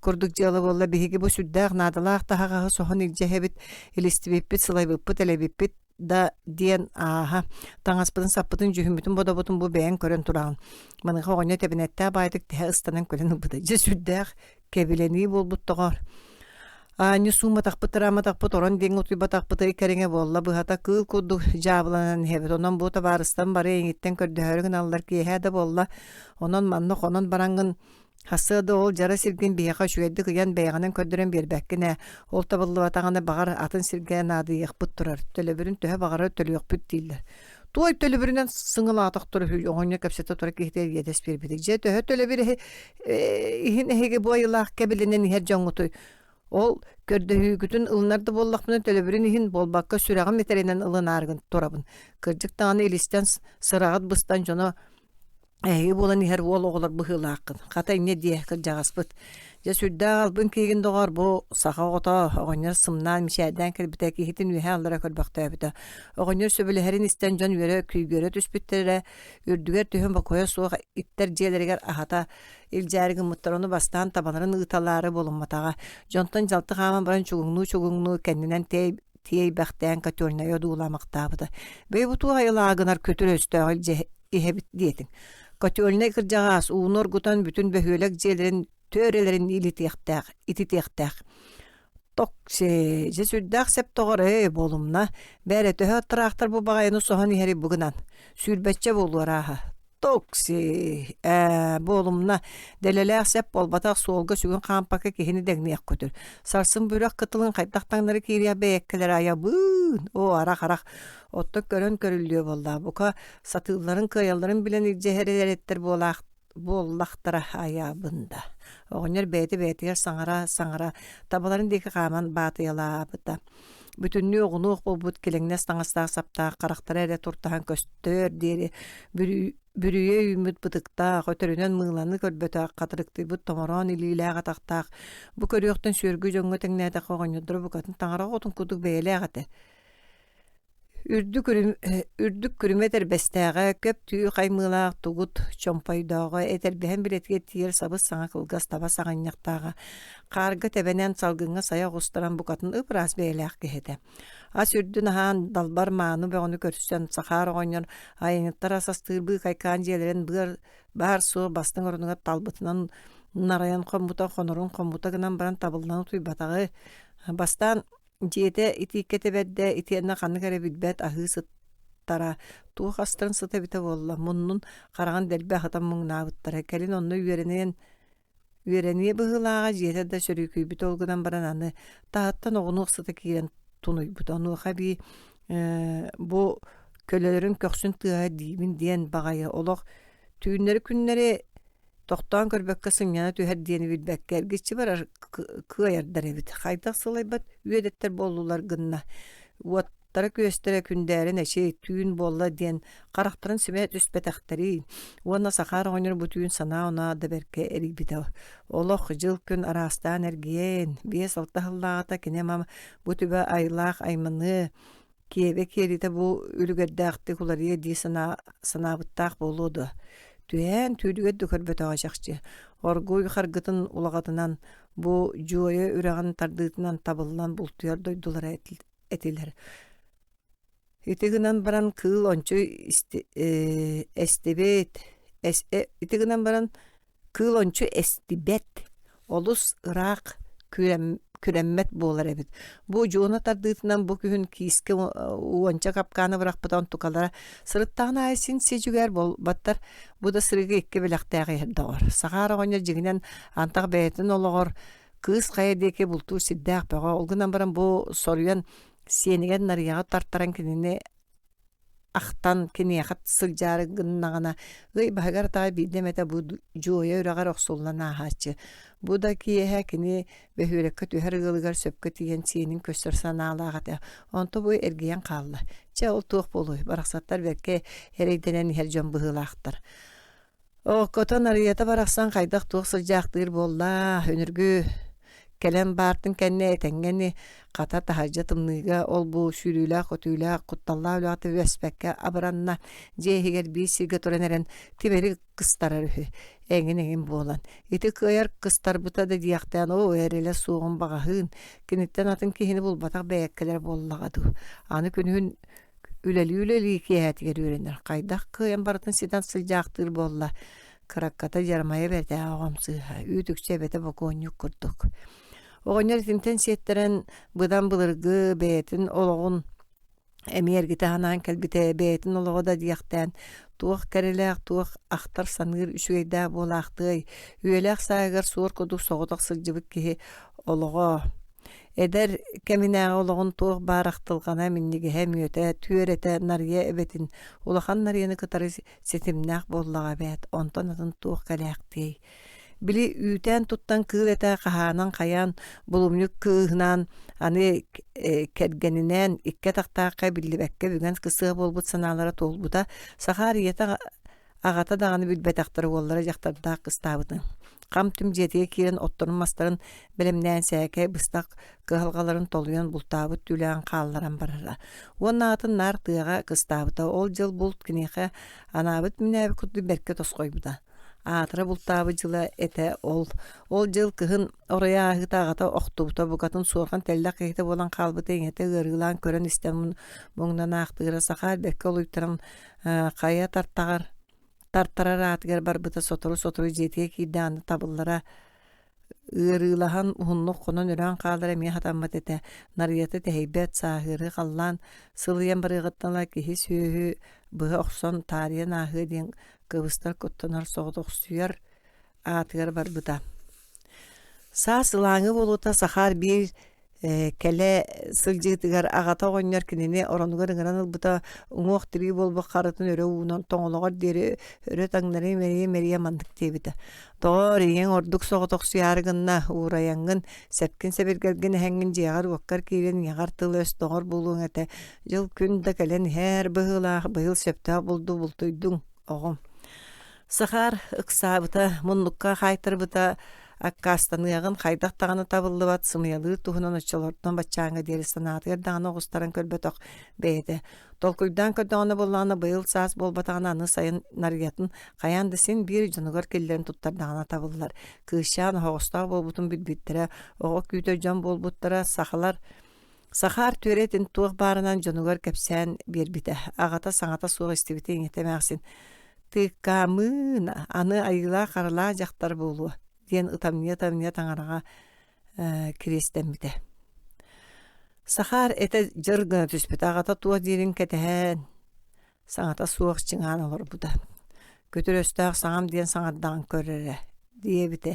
курдук дьыала буолла биһиги бу сүрдээх наадалаах таһаҕаһы соһон илдьэ иһэбит, илистибиппит, сылайбыппыт, элэйбиппит да диэн ааһа таҥаспытын-саппытын, дьүһүммүтүн-бодобутун бу бэйэҥ көрөн тураҕын. Маныаха оҕонньор тэбинэттээх баайдык тэһэ ыстанан күлэн ылбыта. Дьэ сүрдээх кэбилэнии буолбут доҕоор. Аанньа суумматахпыт-тараамматахпыт, орон диэҥҥэ утуйбатахпыт ый кэриҥэ буолла быһата кыыл курдук дьаабыланан иһэбит. Онон бу табаарыстан бары эйигиттэн көрдөһөрү гыналлар киэһэ да буолла. Онон манна хонон бараҥҥын Сарсыарда ол дьара сиргин биһиэхэ үчүгэйдик ыйан бэйэҕинэн көрдөрөн биэрбэккин ээ, ол табыллыбатаҕына баҕар атын сиргэ наадыйыахпыт турар, төлөбүрүн төһө баҕарар төлүөхпүт дииллэр. Туой төлөбүрүнэн сыҥалаатахтар үһү оҕонньор кэпсэтэ турар киһитэ иэдэс биэрбитик. Дьэ төһө төлөбүр иһин эһиги бу айылаах кэбилэнэн иһэр дьоҥҥутуй? Ол көрдөһүүгүтүн ылынар да буоллахпына төлөбүрүн иһин буолбакка сүрэҕим этэринэн ылынаарыгын турабын. Кырдьык даҕаны илистэн сыраҕыт быстан дьоно Эһиги буолан иһэр уол оҕолор быһыылааххын, хата инньэ диэ, кырдьаҕаспыт. Дьэ сүрдээх албын киһигин доҕоор, бу саха оҕото, оҕонньор сымнаан мичээрдээн кэлбитэ, киһитин үөһэ аллара көрбөхтөөбүтэ. Оҕонньор сөбүлэһэрин истэн дьон үөрэ күйгүөрэ түспүттэрэ, үрдүгэр түһэн бокуойа суох иттэр дьиэлэригэр аһата илдьээри гыммыттар, ону бастаан табаларын ыыталаары буолумматаҕа. Дьонтон дьалты хааман баран чугуҥнуу-чугуҥнуу кэннинэн тиэйбэхтээн котельнайы одуулаамахтаабыта. Бэйи бу туох айылааҕа гынар күтүр өстөөҕү илдьэ иһэбит диэтиҥ. Котельнай кырдьаҕас ууну оргутан бүтүн бөһүөлэк дьиэлэрин түөрэлэрин илитиэхтээх, ититиэхтээх. Токси, дьэ сүрдээх сэп тоҕор ээ, буолумна. Бээрэ, төһө тыраахтар бу баҕайыны соһон иһэри бу гынан. Сүүрбэччэ буолуо арааһа. Токси, ээ, буолумна. Дэлэлээх сэп буолбатах суолга сүгүн хаампакка киһини дэҥниэх көтөр. Сарсын бүрэх кытылын хайдах таҥнары киириэх бэйэккэлэр айабыын. Оо, арах-арах. Оттон көрөн көрүллүө буоллаа. Бука, сатыылларын кыайалларын билэн илдьэ иһэр эрэттэр буолаах буоллахтара айаабын да. Оҕонньор бэйэтэ бэйэтигэр саҥара-саҥара табаларын диэки хааман баатыйалаабыта. Бүтүннүү оҕунуох буолбут килэҥнэс таҥастаах саптаах харахтара эрэ туртаһан көстөр диэри бүрүйэ үүммүт бытыктаах, өтөрүнэн мыыланы көрбөтөх, хатырыктыйбыт томороон илиилээх атахтаах, бу көрүөхтэн сүөргү дьоҥҥо тэҥнээтэххэ оҕонньордоро букатын таҥара оҕотун курдук бэйэлээх этэ. Үрдүк үрдүк күрүмэ этэрбэстээҕэ, көп түү хаймыылаах тугут чомпойдооҕо, этэрбэһин билэтигэр тиийэр сабыс-саҥа кылгас таба саҕынньахтааҕа, хаарга тэбэнэн, салгыҥҥа сайа оҕустаран букатын ып-ыраас бэйэлээх киһи этэ. Ас үрдүн аһаан, далбар мааны бөҕөнү көрсөн, Сахаар оҕонньор айанньыттар ас астыыр быыкайкаан дьиэлэрин быар баар-суох бастыҥ оронугар талбытынан нарайан хоммута, хонорун хоммута гынан баран табыллан утуйбатаҕы. Бастаан дьиэтэ итииккэ тэбэрдэ итиэннэ ханнык эрэ билбэт аһыы сыттара туох астарын сыта эбитэ буолла муннун хараҕын дэлби аһытан муҥнаабыттара кэлин онно үөрэнэн үөрэниэ быһыылааҕа дьиэтэ да сөрүүкүйбүтэ ол гынан баран аны таһыттан оҕунуох сыта киирэн тунуйбута онуоха эбии бу көлөлөрүн көхсүн тыаһа диибин диэн баҕайы олох түүннэри-күннэри тохтоон көрбөккө сынньана түһэр диэни билбэккэ эргиччи барар кыайардар эбит хайдах сылайбат үөдэттэр буоллулар гынна уоттара-күөстэрэ күндээрин эчи түүн буолла диэн харахтарын симэ түспэтэхтэрий уонна Сахаар оҕонньор бу түүн санаа-оноо да бэркэ эрийбитэ олох дьыл-күн араастаан эргийэн 5-6 сыллааҕыта кини мам бу түбэ айылаах айманыа Киэбэ киэлитэ бу үлүгэрдээхтик уларыйа дии санаа санаабыттаах буолуо дуо? Түһээн түүлүгэр да көрбөтөҕө чахчы. Оргууй харгытын улаҕатынан бу Дьуойа үрэҕин тардыытынан табыллан бултуйар дойдулара этилэр. Ити гынан баран кыыл ончу эстибит ити гынан баран Кыыл ончу эстибэт, олус ыраах күрэммэт буолар эбит. Бу дьуона тардыытынан бу күһүн киискэ уонча капкааны бырахпыта онтукалара сырыттаҕын аайы син сидьүгээр буолбаттар. Бу да сырыыга икки бэлэхтээх иһэр доҕор. Сахаар оҕонньор дьиҥинэн антах бэйэтин олоҕор кыыс хайа диэки бултуур сирдээх бөҕө. Ол гынан баран бу соруйан сиэнигэр Нарыйаҕа тартаран кинини ахтан киниэхэ сылдьаары гыннаҕына ый баһыгар атаҕа биирдэ эмэтэ бу Дьуойа үрэҕэр охсуллан ааһааччы. Бу да киэһэ кини бөһүөлэккэ түһэр ыалыгар сөпкө тиийэн сиэнин көрсөр санаалаах этэ. Онто бу эргийэн хаалла. Чэ ол туох буолуой, барахсаттар бэркэ эрэйдэнэн иһэр дьон быһыылаахтар. Ооккото Нарыйата барахсан хайдах-туох сылдьаахтыыр буолла, үнүргү кэлэн баартын кэннэ этэҥҥэ ини, хата таһырдьа тымныыга ол-бу сүүрүүлээх-көтүүлээх, кутталлаах үлэҕэ түбэспэккэ абыранна, дьиэ иһигэр биир сиргэ туран эрэн тимири кыстарар үһү, эҥин-эҥин буолан. Ити кыайар кыстарбыта да диэхтээн, оо, эрэлэ суоҕун баҕаһыын, киниттэн атын киһини булбатах бэйэккэлэр буоллаҕа дуу. Аны күнүһүн Үлэлии-үлэлии киэһэтигэр үөрэнэр, хайдах кыайан барытын ситэн сылдьаахтыыр буолла, кыракката дьармайа бэртээхэй оҕом сыыһа, үүт-үкчү эбэтэ бокуонньук курдук. Оҕонньор итинтэн сиэттэрэн быдан былыргы бэйэтин олоҕун эмиэ эргитэ санаан кэлбитэ, бэйэтин олоҕо да диэхтээн, туох кэрэлээх, туох ахтар-саныыр үчүгэйдээх буолаахтыай, үйэлээх сааһыгар суор курдук соҕотох сылдьыбыт киһи олоҕо Эдэр кэминээҕи олоҕун туох баар ахтылҕана, минньигэһэ, мүөтэ, түөрэтэ Нарыйа эбэтин, улахан Нарыйаны кытары ситимнээх буоллаҕа эбээт, онтон атын туох кэлээхтиэй. Били үүтээн туттан кыыл этэ хаһаанан хайаан, булумньук кыыһынаан, аны кэргэнинээн икки атахтаахха биллибэккэ бүгэн кысыа буолбут санаалара туолбута, Сахаар ийэтэ Аҕата даҕаны билбэтэхтэрэ уоллара дьахтардаах кыстаабытын. Хам-түм дьиэтигэр киирэн отторун-мастарын бэлэмнээн сээкэй быстах кыһалҕаларын толуйан бултаабыт түүлээҕин хаалларан барара. Уонна аҕатын наар тыаҕа кыстаабыта. Ол дьыл булт киниэхэ анаабыт мүнээбит курдук бэркэ тосхойбута. Аатыра бултаабыт дьыла этэ ол. Ол дьыл кыһын оройо ааһыыта аҕата охтубута, букатын суорҕан тэллэх киһитэ буолан хаалбыта ийэтэ ыарыылаан көрөн-истэн муҥнанаахтыыра Сахаар бэркэ олуйтаран хайа тартаҕар тартарар аатыгар барбыта сотору-сотору дьиэтигэр киирдэҕинэ табыллара ыарыылаһан уһуннук хонон өлөн хаалара эмиэ сатаммат этэ Нарыйата тэһийбэт сааһыары халлаан сылыйан барыаҕыттан ыла киһи-сүөһү быһа охсон таарыйан ааһыа диэн кыбыстар куттанар соҕотохсуйар аатыгар барбыта Саас ылааҥы буолуута Сахаар биир кэлэ сылдьыытыгар аҕата оҕонньор кинини оронугар ыҥыран ылбыта уҥуох-тирии буолбут харытын өрө уунан тоҥолоҕор диэри өрө таҥнары имэрийэ-имэрийэ маннык диэбитэ: «Доҕоор, ийэҥ ордук соҕотохсуйаары гынна, уурайаҥҥын, сэпкин-сэбиргэлгин эһэҥҥин дьиэҕэр-уоккар киирэн ийэҕэр тыл-өс доҕор буолуоҥ этэ, дьыл-күн да кэлэн иһээр быһыылаах, быйыл сөптөөх булду бултуйдуҥ, оҕом». Сахаар ыксаабыта, муннукка хаайтарбыта аккаастаныаҕын хайдах даҕаны табыллыбат сымыйалыыр туһунан оччолортон баччааҥҥа диэри санаатыгар даҕаны оҕустаран көрбөтөх бэйэтэ. Толкуйдаан көрдөҕүнэ буоллаҕына быйыл саас буолбатаҕына аны сайын Нарыйатын хайаан да син биир дьонугар киллэрэн туттардаҕына табыллар. Кыысчаан оһоҕостоох буолбутун билбиттэрэ, оҕо күүтэр дьон буолбуттара, сахалар Сахаар түөрэтин туох баарынан дьонугар кэпсээн биэрбитэ. Аҕата саҥата суох истибитэ ийэтэ эмээхсин «Тыыккаамыын, аны Сахаар этэ дьыр гына түспүт аҕата туох диирин кэтэһэн, саҥата суох чыҥаан олорбута. Күтүр өстөөх саҥам диэн саҥардаҕын көр эрэ, диэбитэ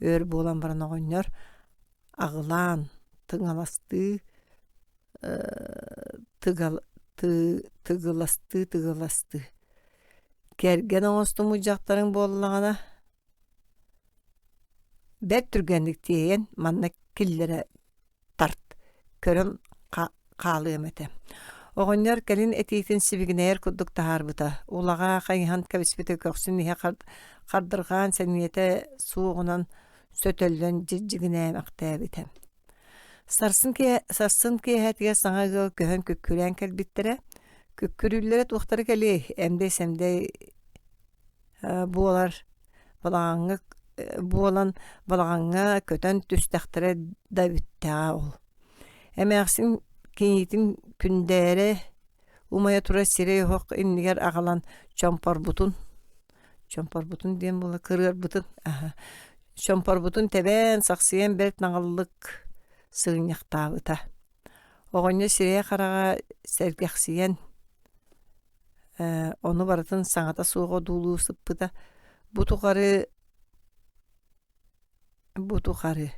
өр буолан баран оҕонньор аҕылаан тыҥаластыы тыгыластыы-тыгыластыы Кэргэн оҥостуммут дьахтарыҥ буоллаҕына бэрт түргэнник тиэйэн манна киллэрэ тарт, көрөн хаалыам этэ. Оҕонньор кэлин этиитин сибигинэйэр курдук таһаарбыта. Улаҕаа хайыһан кэбиспитэ көхсүн иһэ хардырҕаан сэниэтэ суоҕунан сөтөллөн дьигдьигинээмэхтээбитэ. Сарсын киэһэ сарсын киэһэтигэр саҥа ыал көһөн күккүрээн кэлбиттэрэ. Күккүрүүллэрэ туохтара кэлиэй, эмдэй-сэмдэй буолар балаҕаҥҥа буолан балаҕаҥҥа көтөн түстэхтэрэ да бүттэҕэ ол. Эмээхсин киниитин күндээрэ умайа турар сирэй оһох иннигэр аҕалан чомпорбутун чомпорбутун диэн буола кырыарбытын аһа чомпорбутун тэбээн сахсыйан бэрт наҕыллык сыгынньахтаабыта. Оҕонньор сирэйэ-хараҕа сэргэхсийэн ону барытын саҥата суох одуулуу сыппыта. Бу тухары Бу тухары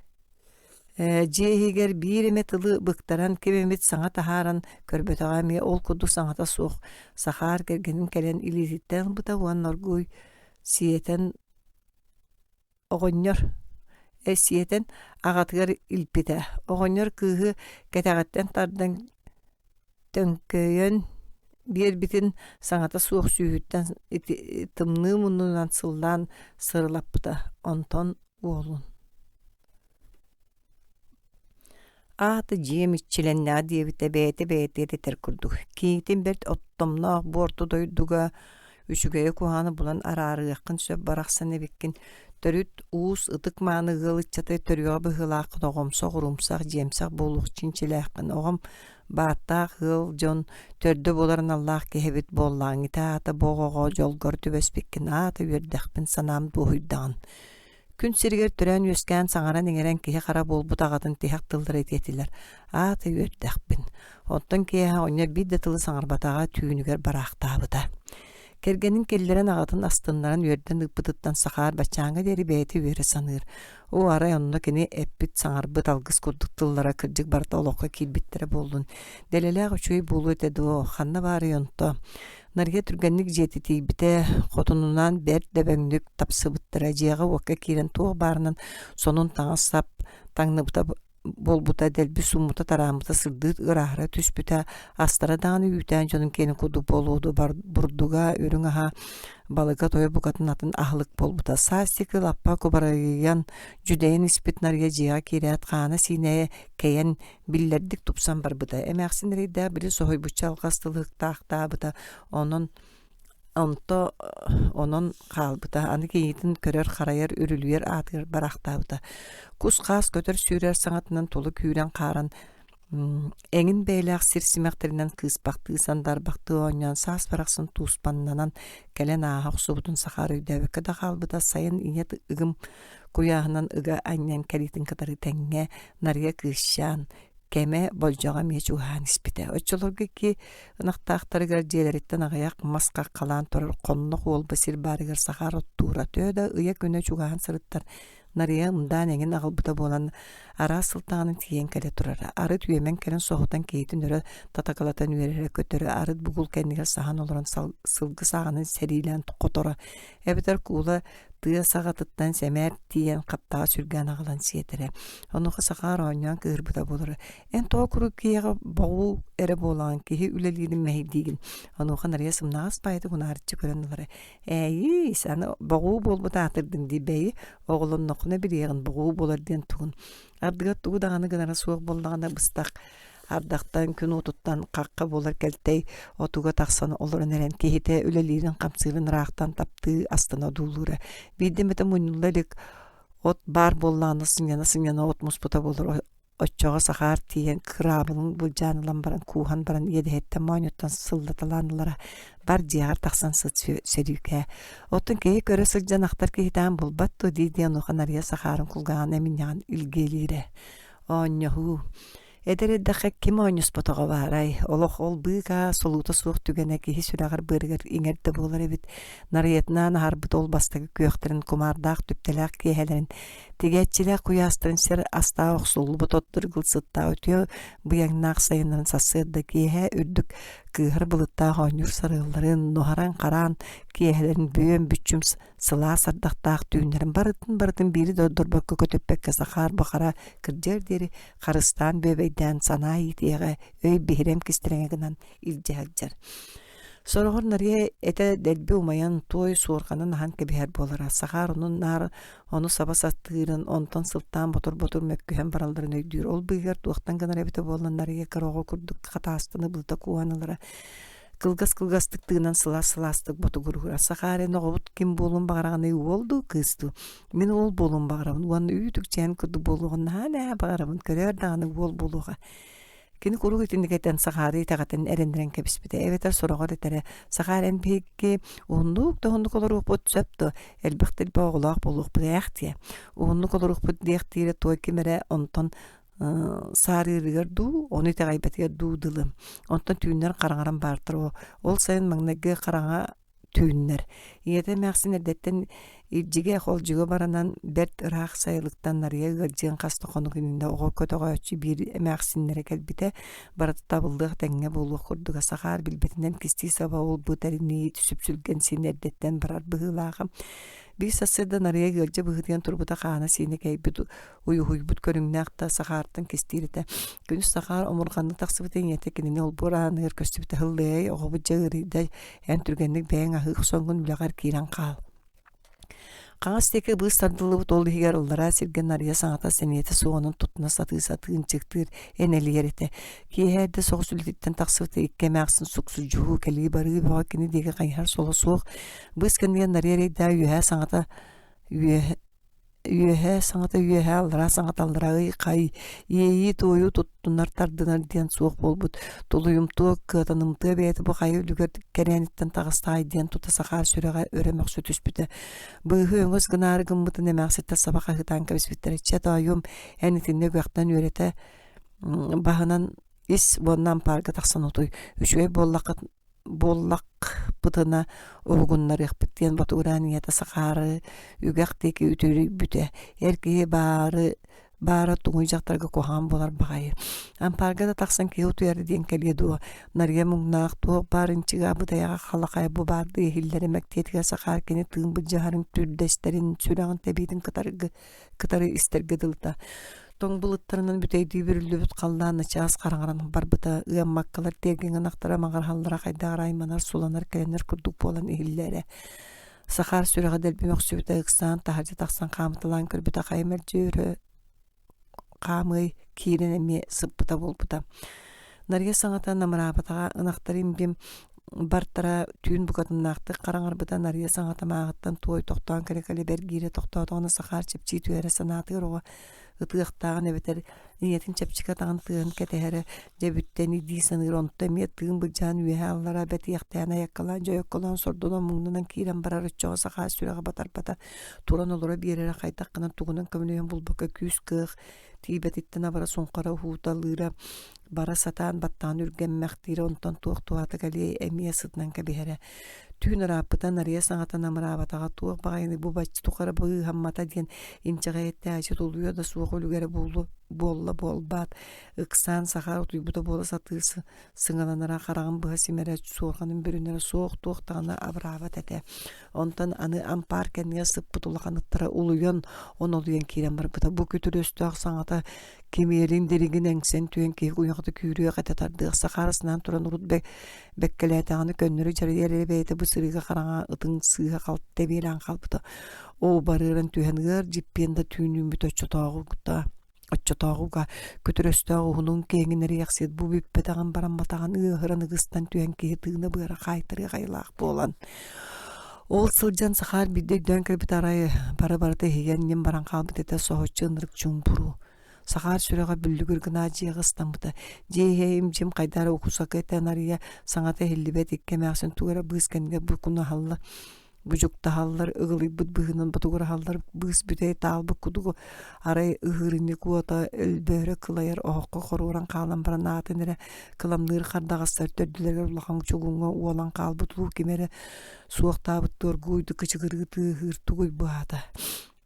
дьиэ иһигэр биир эмэ тылы быктаран ким эмит саҥа таһааран көрбөтөҕө эмиэ ол курдук саҥата суох Сахаар кэргэнин кэлэн илиититтэн ылбыта уонна оргууй сиэтэн оҕонньор сиэтэн аҕатыгар илпитэ. Оҕонньор кыыһы кэтэҕиттэн тардан төҥкөйөн биэрбитин саҥата суох сүүһүттэн ити тымныы муннунан сыллаан сырылаппыта, онтон уолун Аата дьиэм иччилэннэҕэ диэбитэ бэйэтэ бэйэтигэр этэр курдук. Киһитин бэрт оттомноох буорту дойдуга үчүгэйи куһаҕаны булан араарыаххын сөп барахсан эбиккин. Төрүт уус ытык-мааны ыал ыччата төрүөҕэ быһыылааххын оҕомсох, урумсах, дьиэмсэх буолуох чинчилээххин. Оҕом бааттаах ыал дьон төрдө буолар аналлаах киһи эбит буоллаҕыҥ. Ити аата бу оҕоҕо дьолгор түбэспиккин, аата үөрдэхпин санаам дуоһуйдаҕын. Күн сиригэр төрөөн-үөскээн саҥаран-иҥэрэн киһи-хара буолбут аҕатын тиһэх тыллара ити этилэр: «Аата үөрдэхпин». Оттон киэһэ оҕонньор биир да тылы саҥарбатаҕа түүнүгэр бараахтаабыта. Кэргэнин киллэрэн аҕатын астыннаран үөрдэн ыыппытыттан Сахаар баччааҥҥа диэри бэйэтэ үөрэ саныыр. Оо, арай онно кини эппит, саҥарбыт алгыс курдук тыллара кырдьык барыта олоххо киирбиттэрэ буоллун. Дэлэлээх үчүгэй буолуо этэ дуо, ханна баарый онто? Нарыйа түргэнник дьиэтитийбитэ, хотунунаан бэрт дөбөҥнүк тапсыбыттара, дьиэҕэ-уокка киирэн туох баарынан сонун таҥас-сап таҥныбыта буолбута, дэлби сууммута-тарааммыта сырдыы ырааһыра түспүтэ, астара даҕаны үүтээн дьонун киэнин курдук буолуо дуо, бурдуга, үрүҥ аһа, балыга тойо букатын атын аһылык буолбута. Саас диэки лаппа кубарыйан, дьүдэйэн испит Нарыйа дьиэҕэ киирээт, хаана-сиинэ кэйэн биллэрдик тупсан барбыта. Эмээхсин эрэйдээх били соһуйбучча алҕас тылыһыктаахтаабыта, онон онто онон хаалбыта. Аны кийиитин көрөр-харайар, үрүлүйэр аатыгар бараахтаабыта. Кус-хаас көтөр-сүүрэр саҥатынан тула күүрэн-хааран эҥин бэйэлээх сир симэхтэринэн кыыспахтыы сандарбахтыы оонньоон саас барахсан тууспаннанан кэлэн ааһа охсубутун Сахаар өйдөөбөккө да хаалбыта. Сайын ийэ ыгым куйааһынан ыга анньан кэлиитин кытары тэҥҥэ Нарыйа кыысчаан кэмэ болдьоҕо эмиэ чугаһаан испитэ. Оччолорго икки ынахтаахтарыгар дьиэлэриттэн аҕыйах мас хаххалаан турар хоннох уолба сир баарыгар Сахаар оттуура. Төһө да ыйа-күнэ чугаһаан сырыттар, Нарыйа ымдаан эҥин аҕалбыта буолан, араас сылтаҕынан тиийэн кэлэ турара. Арыт үөмэн кэлэн соһутан киһитин өрө татакалатан үөрэрэ-көтөрө, арыт бугул кэннигэр саһан олорон сылгы сааҕынан сэриилээн хоторо, эбэтэр куула тыа саҕатыттан сэмээр тиийэн хаптаҕа сүргээн аҕалан сиэтэрэ. Онуоха Сахаар оонньоон кыыһырбыта буолара. Эн тоҕо куруук киһиэхэ боҕуу эрэ буолаҕын, киһи үлэлиирин мэһэйдиигин. Онуоха Нарыйа сымнаҕас баайытык унаарыччы көрөн ылара. Ээйиис, аны боҕуу буолбут аатырдыҥ дии бэйи, оҕолонноххуна билиэҕин боҕуу буолар диэн тугун. Ардыгар тугу даҕаны гынара суох буоллаҕына быстах ардахтан, күн уотуттан хахха буолар кэлтэй отуга тахсан олорон эрэн киһитэ үлэлиирин-хамсыырын ыраахтан таптыы, астына одуулуура. Биирдэ эмэтэ мунньулла илик от баар буоллаҕына сынньана-сынньана от муспута буолар Оччоҕо Сахаар тиийэн кыраабылын былдьаан ылан баран кууһан баран иэдэһиттэн моонньуттан сыллаталаан ылара бар дьиэҕэр тахсан сыт сөрүүкээ. Оттон киһи көрө сылдьан ахтар киһитээн булбат дуо дии-дии онуоха Нарыйа Сахаарын кулгааҕын эминньэҕин илгиэлиирэ. Оонньоһуу. Эдэр эрдэххэ ким оонньоспотоҕо баарай, олох ол быыкаа солуута суох түгэнэ киһи сүрэҕэр-быарыгар иҥэр да буолар эбит. Нарыйатынаан аһарбыт ол бастакы күөхтэрин кумаардаах түптэлээх киэһэлэрин, тигээччилээх куйаастарын сир астаах охсуллубут оттургул сыттаах үтүө быйаҥнаах сайыннарын сарсыарда киэһэ үрдүк кыыһар былыттаах оонньуур сарыалларын, нуһараҥ хараан киэһэлэрин бүөм бүччүм сылаас ардахтаах түүннэрин барытын-барытын биири да ордорбокко көтүппэккэ Сахаар бахара кырдьыар диэри харыстаан бүөбэйдээн санаа иитиэҕэ өй биһирэм кистэлэҥэ гынан илдьэ сылдьар. Сороҕор Нарыйа этэ дэлби умайан туой суорҕанын аһан кэбиһэр буолара. Сахаар ону наар ону саба сатыырын, онтон сылтаан ботур-ботур мөккүһэн баралларын өйдүүр. Ол быыһыгар туохтан гынар эбитэ буолла Нарыйа кыра оҕо курдук хатаастаны былыта кууһан ылара. Кылгас-кылгастык тыынан сылаас-сылаастык ботугуруура. Сахаар эн оҕобут ким буолуон баҕараҕыный уол дуу, кыыс дуу? Мин уол буолуон баҕарабын уонна үүт-үкчээн курдук буолуоҕун наһаа нээ баҕарабын, көрөөр даҕаны уол буолуоҕа. Кини куруук итинник этэн Сахаары итэҕэтэн эрэннэрэн кэбиспитэ. Эбэтэр сороҕор этэрэ, Сахаар эн биһиги уһуннук да уһуннук олоруохпут сөп дуо? Элбэх да элбэх оҕолоох буолуохпут ээх диэ. Уһуннук олоруохпут диэхтиирэ туой ким эрэ онтон саарыырыгар дуу, ону итэҕэйбэтигэр дуу дылы. Онтон түүннэр хараҥаран баартар. Ол сайын маҥнайгы хараҥа түүннэр. Ийэтэ эмээхсин эрдэттэн илдьигэ холдьуга баранан бэрт ыраах сайылыктан Нарыйа ыалдьыан хас да хонук иннинэ оҕо көтөҕөөччү биир эмээхсиннэрэ кэлбитэ барыта табыллыах тэҥҥэ буолуох курдуга Сахаар билбэтинэн кистии саба ол-бу тэринии сүпсүлгэн син эрдэттэн барар быһыылааҕа. Биир сарсыарда Нарыйа ыалдьа быһыытыйан турбута хаана-сиинэ кэйбит уйуһуйбут көрүҥнээх да Сахаартан кистиир этэ. Күнүс Сахаар омурҕаннык тахсыбыта ийэтэ кинини олбуор ааныгар көстүбүтэ «Һыллыай, оҕобут дьэ ыарыйда, эн түргэнник бэйэҥ аһыы охсоҥҥун үлэҕэр киирэн хаал». Хаҥас диэки быыс тардыллыбыт ол иһигэр ыллараа сиргэ Нарыйа саҥата сэниэтэ суоҕунан туттуна сатыы-сатыы ынчыктыыр, энэлийэр этэ. Киэһэ эрдэ соҕус үлэтиттэн тахсыбыта икки эмээхсин суксудьуһуу, кэлии-барыы бөҕө кини диэки хайыһар соло суох. Быыс кэннигэр Нарыйа эрэйдээх үөһээ саҥата үөһэ Үөһээ саҥата үөһээ, аллараа саҥата аллараа ый-хай, иэйии-туойуу туттунар, тардынар диэн суох буолбут. Тулуйумтуо, кыатанымтыа бэйэтэ бу хайа үлүгэр кэрээниттэн таҕыстаай диэн тута Сахаар сүрэҕэ өрө мөхсө түспүтэ. Быыһы өҥөс гынаары гыммытын эмээхситтэр саба хаһыытаан кэбиспиттэрэ. Чэ, тоойуом, эн итиннэ үгэхтэн үөрэтэ баһынан ис уонна ампаарга тахсан утуй. Үчүгэй буоллаххыт буоллахпытына уһугуннарыахпыт диэн ботугураан ийэтэ Сахаары үгэх диэки үтүрүйбүтэ. Эр киһи баары баара туҥуй дьахтарга куһаҕан буолар баҕайы. Ампаарга да тахсан киһи утуйар диэн кэлиэ дуо? Нарыйа муҥнаах туох баар ынчыга бытайаҕа халахайа бу баардыы иһиллэрэ мэктиэтигэр Сахаар кини тыын былдьаһарын түрдэстэрин сүрэҕин тэбиитин кытаргы кытары истэргэ дылыта. Тоҥ былыттарынан бүтэйдии бүрүллүбүт халлаан начаас хараҥаран барбыта, ыаммаккалар тиэргэҥҥэ ынахтара маҕарыһаллара хайдах эрэ айманар, суланар, кэлэнэр курдук буолан иһиллэрэ. Сахаар сүрэҕэ дэлби мөхсүбүтэ, ыксаан таһырдьа тахсан хаамыталаан көрбүтэ хайа мэлдьи өрө хаамыай киирэн эмиэ сыппыта буолбута. Нарыйа саҥата намыраабатаҕа, ынахтары имдим бартара түүн букатыннаахтык хараҥарбыта Нарыйа саҥата мааҕыттан туой тохтоон кэлэ-кэлэ бэргиирэ тохтоотоҕуна Сахаар чэпчии түһэрэ санаатыгар оҕо ытыахтааҕын эбэтэр ийэтин чэпчэки атаҕын тыаһын кэтэһэрэ дьэ бүттэ ини дии саныыр онто эмиэ тыын былдьаан үөһэ аллара бэтиэхтээн айаккалаан дьойокколоон сордонон муҥнанан киирэн барар оччоҕо Сахаар сүрэҕэ батарбата туран олоро биэрэрэ хайдах гынан тугунан көмөлөһөн булбакка күүс-кыах тиийбэтиттэн абара суҥхара уһууталыыра бара сатаан баттаҕын үргэммэхтиирэ онтон туох туһата кэлиэй эмиэ сытынан кэбиһэрэ түүн ырааппыта Нарыйа саҥата намыраабатаҕа туох баҕайыны бу бачча тухары быыһаммата диэн инчэҕэй эттээччи тулуйуо да суох үлүгэрэ буолуо буолла буолбаат ыксаан Сахаар утуйбута буола сатыы сыҥаланара хараҕын быһа симэрэ суорҕанын бүрүнэрэ суох туох даҕаны абыраабат этэ Онтон аны ампаар кэннигэр сыппыт улахан ыттара улуйан, онолуйан киирэн барбыта. Бу күтүр өстөөх саҥата кимиэлин диригин эҥсэн түһэн киһи куйаҕата күүрүөх этэ тардыах сахаарысынаан туран урут бэккэлээтэҕинэ көннөрү дьарыйар эрэ бэйэтэ бу сырыыга хараҥа ытыҥ сыыһа халты тэбиэлээн хаалбыта. Оо барыаран түһэн ыар дьиппиэн да түүн үүммүт оччотооҕута Оччотооҕуга күтүр өстөөх уһунун киэҥин эриэхсит бу бүппэтэҕин барамматаҕын ыаһыран ыгыстан түһэн киһи тыына-быара хаайтарыах айылаах буолан ол сылдьан Сахаар биирдэ өйдөөн кэлбит арай бары-барыта иһийэн ньим баран хаалбыт этэ соһуччу ынырык чуумпуруу Сахаар сүрэҕэ бүллүгүр гына дьиэҕэ ыстаммыта. Дьиэ иһэ им-дьим хайда эрэ укусака этэн арыйа саҥата иһиллибэт икки эмээхсин тугу эрэ быыс кэннигэр буркунаһалла. Будьуктаһаллар, ыгылыйбыт быһыынан ботугураһаллар, быыс бүтэй таалбыт кудугу арай ыһыырынньык уота өлбөөрө кылайар оһоххо хоруоран хаалан баран аатын эрэ кыламныыр хардаҕастар төрдүлэригэр улахан чугуҥҥа уолан хаалбыт уу ким эрэ суохтаабыт туоргууйду кычыгырыы тыаһыыр тугуй бу аата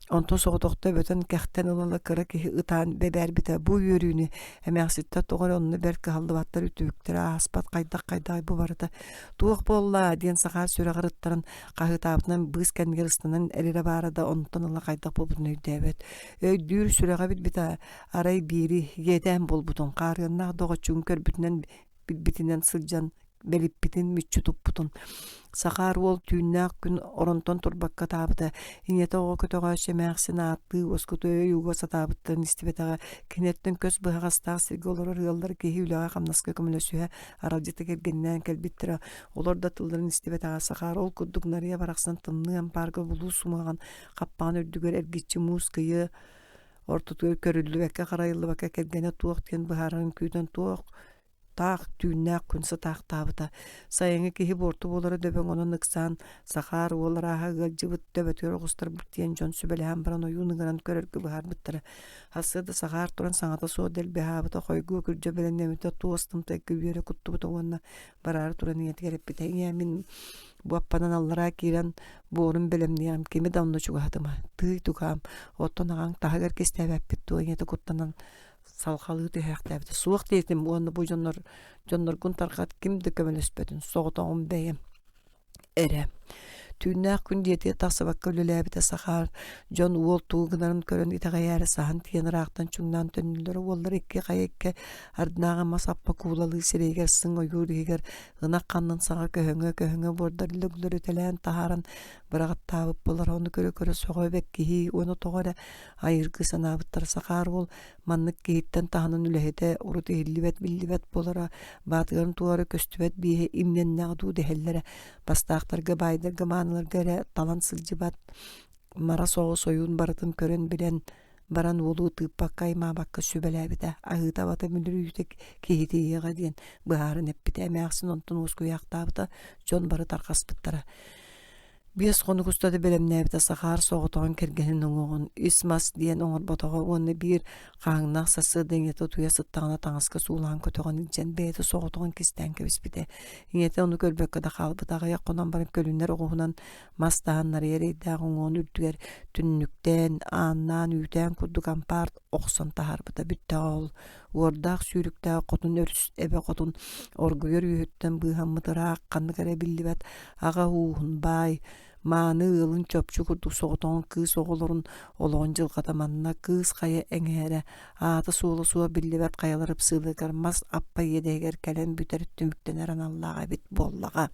Онтон соҕотохто өбөтөн кэхтэн ыла-ыла кыра киһи ытаан бэбээрбитэ бу үөрүүнү эмээхситтэр тоҕо эрэ онно бэрт кыһаллыбаттар үтүлүктэрэ ааспат хайдах-хайдаҕый бу барыта туох буолла диэн сахаар сүрэҕэр ыттаран хаһыытаабытынан быыс кэннигэр ыстанан эрэрэ баара да онтон ыла хайдах буолбутун өйдөөбөт. Өйдүүр сүрэҕэ билбитэ арай биири иэдээн буолбутун хаарыаннаах доҕоччугун көрбүтүнэн билбитинэн сылдьан бэлиппитин мүччү туппутун. Сахаар уол түүннээх күн оронтон турбакка ытаабыта. Ийэтэ оҕо көтөҕөөччү эмээхсин ааттыы уоскуту өй уга сатаабыттарын истибэтэҕэ. Киниэттэн көс быһаҕастаах сиргэ олорор ыаллар киһи үлэҕэ-хамнаска көмөлөсүһэ аралдьыта кэргэнинээн кэлбиттэрэ. Олор да тылларын истибэтэҕэ. Сахаар ол курдук Нарыйа барахсан тымныы ампаарга булуус сумуһаҕын хаппаҕын үрдүгэр эргиччи муус кыйы ортотугар көрүллүбэккэ-харайыллыбакка кэргэнэ туох диэн быһаарарын күүтэн туох таах түүннээх күн сытаахтаабыта. Сайыҥҥы киһи буорту буолара дөбөҥ онон ыксаан Сахаар уол арааһа ыалдьыбыт төбөтүгэр оҕустарбыт диэн дьон сүбэлэһэн баран ойуун ыҥыран көрөргө быһаарбыттара. Сарсыарда Сахаар туран саҥата суох дэлби аһаабыта, хойгуо күрдьэ бэлэмнэммитэ, туос тымтайга үөрэ куттубута уонна бараары туран ийэтигэр эппитэ: «Ийээ, мин бу аппанан аллараа киирэн буорун бэлэмниэҕим, кими да онно чугаһатыма. Тыый тукаам, оттон аҕаҥ таһыгар кистээбэппит дуо?» Ийэтэ куттанан салҕалыы түһээхтээбитэ. Суох диэтим уонна бу дьоннор дьонноргун тарҕат ким да көмөлөспөтүн, соҕотоҕум бэйэм эрэ. Түүннээх күн дьиэтигэр тахсыбакка үлэлээбитэ Сахаар дьон уол тугу гынарын көрөн итэҕэйээри саһан тиийэн ыраахтан чуҥнаан төннөллөрө уоллар икки хайа икки ардынааҕы мас аппа куулалыы сирэйигэр сыҥ ойуур иһигэр ынах ханнын саҕа көһөҥө-көһөҥө буордар лөглөрүтэлээн таһааран быраҕаттаабыт буолар ону көрө-көрө сөҕө бэккиһии уонна тоҕо эрэ айыргыы санаабыттара Сахаар уол маннык киһиттэн таһынан үлэһитэ урут иһиллибэт биллибэт буолара баатыгарын туора көстүбэт бииһэ имнэннэҕэ дуу дэһэллэрэ бастаахтарга баайдарга мааныларга эрэ талан сылдьыбат мара соҕус ойуун барытын көрөн билэн баран уолу тыыппакка аймаабакка сүбэлээбитэ аһыыта-абата мүлүрүйүүтэ киһитийиэҕэ диэн быһааран эппитэ эмээхсин онтон уоскуйаахтаабыта дьон бары тарҕаспыттара Биэс хонук устата бэлэмнээбитэ Сахаар соҕотоҕун кэргэнин уҥуоҕун ис мас диэн оҥорботоҕо уонна биир хааҥнаах сарсыарда ийэтэ утуйа сыттаҕына таҥаска суулаан көтөҕөн илдьэн бэйэтэ соҕотоҕун кистээн кэбиспитэ. Ийэтэ ону көрбөккө да хаалбыта аҕыйах хонон баран көлүнэр оҕуһунан мас таһан нарыйа эрэйдээх уҥуоҕун үрдүгэр түннүктээн, ааннаан, үүтээн курдук ампаар охсон таһаарбыта бүттэҕэ ол уордаах сүүрүктээх хотун өрүс эбэ хотун оргуйар үөһүттэн быыһаммыт ыраах ханнык эрэ биллибэт аҕа ууһун баай мааны ыалын чопчу курдук соҕотоҕун кыыс оҕолорун олоҕун дьылҕата манна кыыс хайа эҥээрэ аата-суола суох биллибэт хайалар ыпсыыларыгар мас аппа иэдэһигэр кэлэн бүтэр түмүктэнэр аналлаах эбит буоллаҕа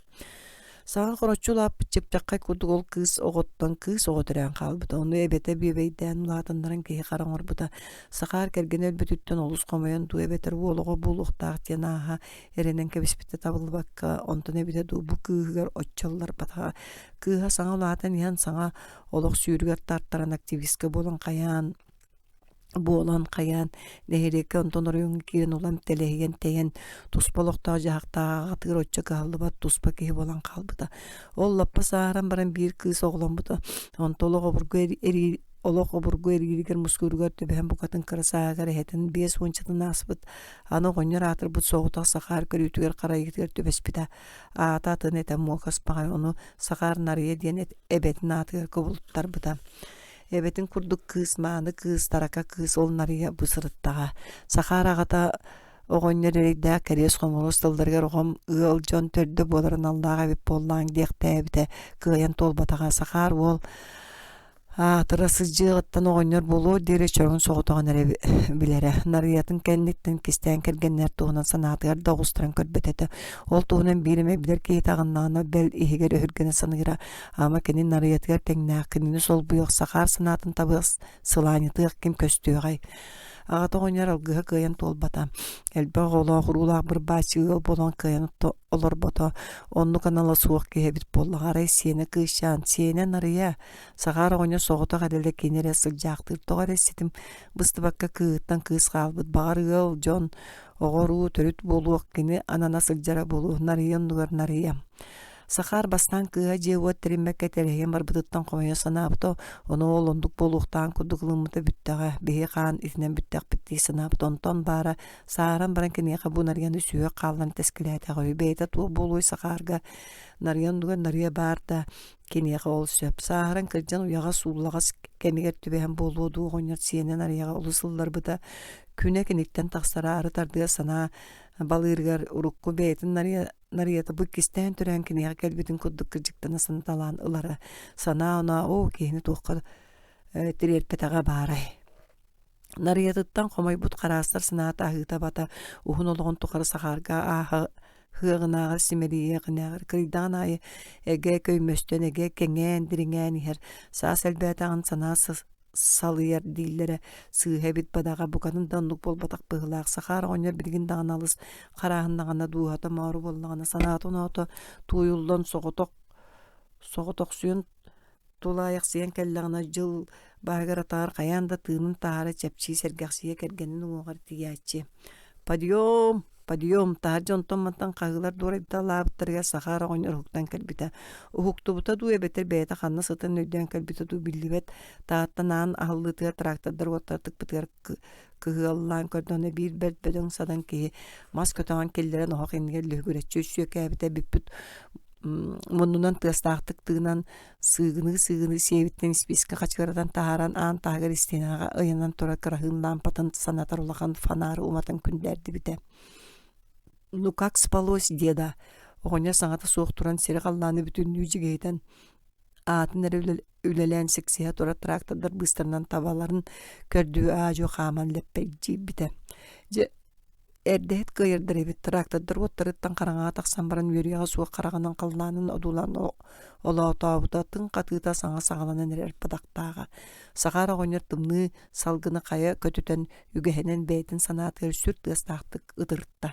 Саҥа хороччу улааппыт чыпчаххай курдук ол кыыс оҕоттон кыыс оҕо төрөөн хаалбыта. Ону эбэтэ бүөбэйдээн улаатыннаран киһи хара оҥорбута. Сахаар кэргэнэ өлбүтүттэн олус хомойон дуу эбэтэр уол оҕо буолуохтаах диэн ааһа эрэнэн кэбиспитэ табыллыбакка, онтон эбитэ дуу бу кыыһыгар оччо ылларбатаҕа. Кыыһа саҥа улаатан иһэн саҥа олох сүүрүгэр тартаран активистка буолан хайаан буолан хайаан нэһилиэккэ онтон оройуоҥҥа киирэн улам тэлэһийэн тэйэн туспа олохтоох дьаһахтаах аҕатыгар оччо кыһаллыбат туспа киһи буолан хаалбыта. Ол лаппа сааһыран баран биир кыыс оҕоломмута. Онто олох обургу эрии олох обургу эрииригэр мускууругар түбэһэн букатын кыра сааһыгар эһэтин биэс уончатын ааспыт аны оҕонньор аатырбыт соҕотох Сахаар көрүүтүгэр харайыытыгар түбэспитэ. Аата атын этэ муокас баҕайы ону Сахаар Нарыйа диэн эбэтин аатыгар кубулуттарбыта. Эбэтин курдук кыыс, мааны кыыс, тарака кыыс ол Нарыйа бу сырыттаҕа. Сахаар аҕата оҕонньор эрэйдээх кэриэс-хомуруос тылларыгар оҕом ыал дьон төрдө буоларын аллаах эбит буоллаҕыҥ диэхтээбитэ кыайан туолбатаҕа. Сахаар уол аатыра сылдьыаҕыттан оҕонньор буолуор диэри чороҥ соҕотоҕун эрэ билэрэ. Нарыйатын кэнниттэн кистээн кэргэннэр туһунан санаатыгар да оҕустаран көрбөт этэ. Ол туһунан биир эмэ билэр киһитэ аҕыннаҕына бэл иһигэр өһүргэнэ саныыра. Ама кини Нарыйатыгар тэҥнээх кинини солбуйуох Сахаар санаатын табыах сылаанньытыах ким көстүөҕэй? Аҕата оҕонньор алгыһа кыайан туолбата. Элбэх оҕолоох уруулаах бырбааччы ыал буолан кыайан олорбото. Оннук анала суох киһи эбит буоллаҕа. Арай сиэнэ кыысчаан, сиэнэ Нарыйа, Сахаар оҕонньор соҕотох эрэлэ кини эрэ сылдьаахтыыр. Тоҕо эрэ ситим быстыбакка кыыһыттан кыыс хаалбыт. Баҕар ыал, дьон, оҕо-уруу төрүт буолуох кини анана сылдьара буолуо. Нарыйа оннугар Нарыйа. Сахаар бастаан кыыһа дьиэ-уот тэриммэккэ тэлэһийэн барбытыттан хомойо санаабыта, ону ол оннук буолуохтааҕын курдук ылыммыта бүттэҕэ, биһи хаан итинэн бүттэхпит дии санаабыт. Онтон баара сааһыран баран киниэхэ бу Нарыйаны сүһүөх хааллан тэскилээтэҕэ үһү. Бэйэтэ туох буолуой Сахаарга Нарыйа оннугар Нарыйа баар да киниэхэ ол сөп. Сааһыран кырдьан уйаҕас ууллаҕас кэмигэр түбэһэн буолуо дуу оҕонньор сиэнэ Нарыйаҕа олус ылларбыта. Күнэ киниттэн тахсара ары тардыа санаа балыырыгар урукку бэйэтин Нарыйа Нарыйата бу иккистээн төрөөн киниэхэ кэлбитин курдук кырдьыктана санаталаан ылара. Санаа-оноо оо киһини туохха тириэрпэтэҕэ баарай. Нарыйатыттан хомойбут хараастар санаата аһыыта бата уһун олоҕун тухары сахаарга ааһа һыаҕынааҕар симэлийиэҕинээҕэр кырыйдаҕын аайы эгэ көймөстөн эгэ кэҥээн дириҥээн иһэр саас элбээтэҕин санаа салыйар дииллэрэ сыыһа эбит бадаҕа букатын да оннук буолбатах быһыылаах Сахаар оҕонньор билигин даҕаны алыс харааһыннаҕына дууһата моору буоллаҕына санаата оноото тууйуллан соҕотох соҕотохсуйан тулаайахсыйан кэллэҕинэ дьыл баһыгар атаҕар хайаан да тыынын таһаара чэпчии сэргэхсийэ кэргэнин уҥуоҕар тиийээччи «Подъем! Подъем!» таһырдьа онтон-мантан хаһыылар дуорайдалаабыттарыгар Сахаар оҕонньор уһуктан кэлбитэ. Уһуктубута дуу эбэтэр бэйэтэ ханна сытан өйдөөн кэлбитэ дуу биллибэт. Тааттан аан аһыллыытыгар трактордар уоттара тыкпытыгар кыһыаллаан көрдөҕүнэ биир бэрт бөдөҥ-садаҥ киһи мас көтөҕөн киллэрэн оһох иннигэр лүһүгүрэччи сүөкээбитэ бүппүт муннунан тыастаахтык тыынан сыыгыныы-сыыгыныы сиэбиттэн испиискэ хачыгыратан таһааран аан таһыгар истиэнэҕэ ыйанан турар кыраһыын лаампатын санатар улахан фонары уматан күндээрдибитэ. «Ну как спалось, деда?» оҕонньор саҥата суох туран сири-халлааны бүтүннүү дьигиһитэн аатын эрэ үлэлээн сиксиһэ турар трактордар быыстарынан табаларын көрдүү аа-дьуо хааман лэппэйдьийбитэ. Дьэ Эрдэһит кыайардар эбит, трактордар уоттарыттан хараҥаҕа тахсан баран үөрүйэҕэ суох хараҕынан халлаанын одуулаан олоотообута, тыҥ хатыыта саҥа саҕаланан эрэр бадахтааҕа. Сахаар оҕонньор тымныы салгыны хайа көтүтэн, үгэһинэн бэйэтин санаатыгар сүр тыастаахтык ытырта.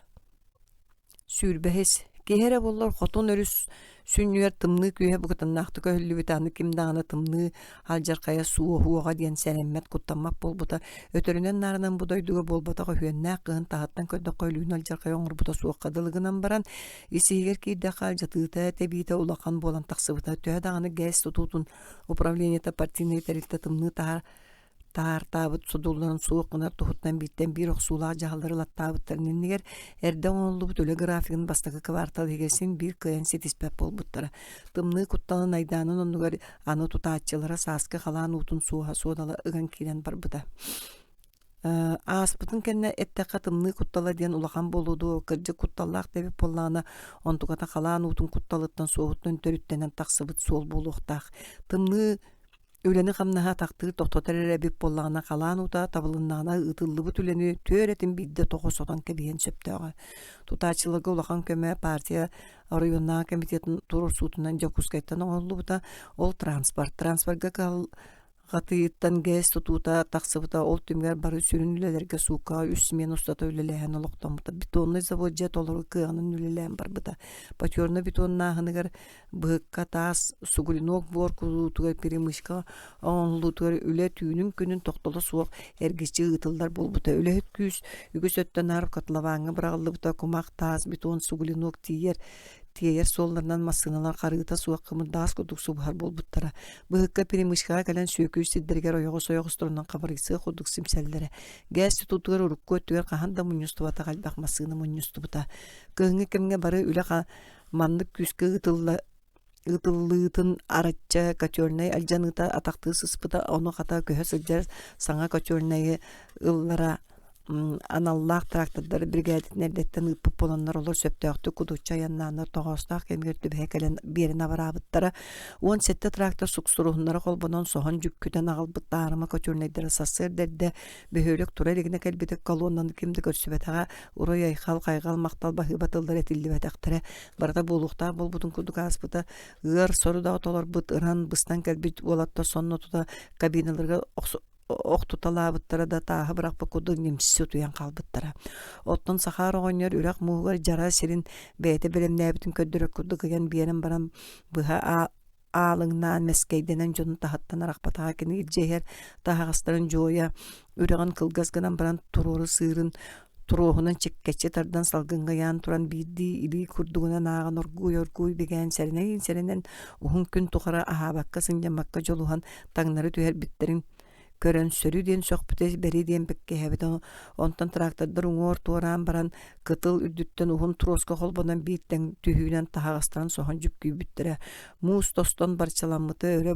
Сүүрбэһис Киһи эрэ буоллар хотун өрүс сүнньүгэр тымныы күүһэ букатыннаахтык өһүллүбүтэ аны ким даҕаны тымныы алдьархайа суоһуоҕа диэн сэрэммэт, куттаммат буолбута. Өтөрүнэн-наарынан бу дойдуга буолбатах өһүөннээх кыһын таһыттан көрдөххө өлүүнү алдьархайы оҥорбута суохха дылы гынан баран, ис-иһигэр киирдэххэ алдьатыыта, тэбиитэ улахан буолан тахсыбыта. Төһө даҕаны ГЭС тутуутун управлениета партийнай тэрилтэ тымныы таһар таһаартаабыт содулларын суох гынар туһуттан бииртэн биир охсуулаах дьаһаллары ылаттаабыттарын иннигэр эрдэ оҥоһуллубут үлэ графигын бастакы квартал иһигэр син биир кыайан ситиспэт буолбуттара. Тымныы кутталын айдаанын оннугар аны тутааччылара сааскы халаан уутун суоһа суодала ыган киирэн барбыта. Ааспытын кэннэ эттэххэ тымныы куттала диэн улахан буолуо дуо, кырдьык кутталлаах да эбит буоллаҕына, онтуката халаан уутун кутталыттан суоһуттан төрүттэнэн тахсыбыт суол буолуохтаах. Тымныы Үлэни-хамнаһы атахтыыр тохтотор эрэ эбит буоллаҕына, халаан уута табылыннаҕына ыытыллыбыт үлэни түөрэтин биирдэ тоҕо сотон кэбиһиэн сөптөөҕө. Тутааччыларга улахан көмө партия оройуоннааҕы комитетын туруорсуутунан Дьокуускайтан оҥоһуллубута. Ол транспорт. Транспорга кыһалҕатыйыттан ГЭС тутуута тахсыбыта. Ол түмүгэр бары сүрүн үлэлэргэ сууккаҕа үс смена устата үлэлээһин олохтоммута. Бетоннай завод дьиэ толору кыаҕынан үлэлээн барбыта. Потерно бетоннааһыныгар Быһыкка таас суглинок буор куруутугар перемычка оҥоһуллуутугар үлэ түүнүн-күнүн тохтоло суох эргиччи ыытыллар буолбута. Үлэһит күүс үгүс өттө наар котловаҥҥа быраҕыллыбыта, кумах таас, бетон, суглинок тиийэр тиэйэр суолларынан массыыналар харыыта суох кымырдаҕас курдук субуһар буолбуттара. Быһыкка перемычкаҕа кэлэн сүөкүүр сирдэригэр ойоҕос ойоҕосторунан хабырыйсыах курдук симсэллэрэ. Гээс тутуутугар урукку өттүгэр хаһан да мунньустубатах элбэх массыына мунньустубута. Кыһыҥҥы кэмҥэ бары үлэ Маннык күүскэ ыытылла ыытыллыытын арачча котельнай алдьаныыта атахтыы сыспыта, ону хата көһө сылдьар саҥа котельнайы ыллара аналлаах трактордар биригээдэтин эрдэттэн ыыппыт буоланнар олор сөптөөхтүк кудуччу айаннааннар тоҕоостоох кэмигэр түбэһэ кэлэн биэрэн абыраабыттара. 17 трактор суксуруһуннара холбонон соһон дьүккүтэн аҕалбыт аарыма котельнайдара сарсыарда эрдэ Бөһүөлэк тура илигинэ кэлбитэ колоннаны ким да көрсүбэтэҕэ, уруй-айхал, хайҕал-махтал баһыыба тыллар этиллибэтэхтэрэ, барыта буолуохтаах буолбутун курдук ааспыта. Ыар сорудаҕы толорбут, ыран, быстан кэлбит уолаттар сонно тута кабиналарга охтуталаабыттара да тааһы бырахпыт курдук ньимси утуйан хаалбыттара. Оттон Сахаар оҕонньор үрэх мууһугар дьара сирин бэйэтэ бэлэмнээбитин көрдөрөр курдук ыйан биэрэн баран быһа аалыҥнаан мэскэйдэнэн дьонун таһыттан арахпатаҕа кини илдьэ иһэр таһаҕастарын дьуойа үрэҕин кылгас гынан баран туруору сыырын. Туруоһунан чиккэччи тардан салгыҥҥа ыйаан туран биирдии илии курдугунан ааҕан оргууй-оргууй бигээн сэрэнэн-сэрэнэн уһун күн тухары аһаабакка сынньаммакка дьолуһан таҥнары түһэрбиттэрин көрөн сөрү диэн сөхпүтэ, бэри диэн бэккиһээбитэ. Онтон трактордар уҥуор туораан баран кытыл үрдүттэн уһун троска холбонон биир тэҥ түһүүнэн таһаҕастарын соһон дьүккүйбүттэрэ. Муус тостон барчаламмыта өрө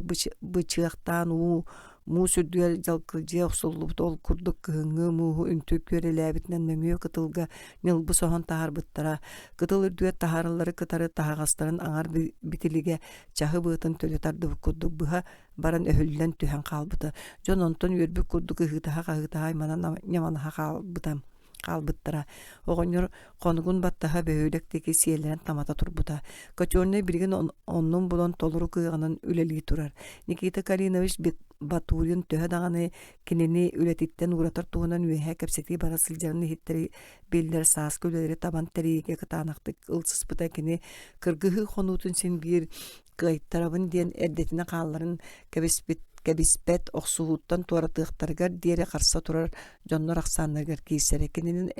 бычыахтаан уу Муус үрдүгэр дьалкылдьыйа охсуллубут ол курдук кыһыҥҥы мууһу үнтү күөрэлээбитинэн нөҥүө кытылга ньылбы соһон таһаарбыттара. Кытыл үрдүгэр таһаараллары кытары таһаҕастарын аҥар битилигэ чаһы быатын төлө тардыбыт курдук быһа баран өһүллэн түһэн хаалбыта. Дьон онтон үөрбүт курдук ыһыытаһа-хаһыытаһа аймана ньамалаһа хаалбыта хаалбыттара. Оҕонньор хонугун баттаһа бөһүөлэк диэки сиэллэрэн тамата турбута. Котельнай билигин оннун булан толору кыаҕынан үлэлии турар. Никита Калинович Батурин төһө даҕаны кинини үлэтиттэн ууратар туһунан үөһэ кэпсэтии бара сылдьарын иһиттэр биллэр сааскы үлэлэри табан тэрийиигэ кытаанахтык ылсыспыта кини кыргыһыы хонуутун син биир кыайтарабын диэн эрдэтинэ хаалларын кэбиспит кэбиспэт охсуһууттан туоратыахтарыгар диэри харса турар дьоннор ахсааннарыгар киирсэрэ. Кинини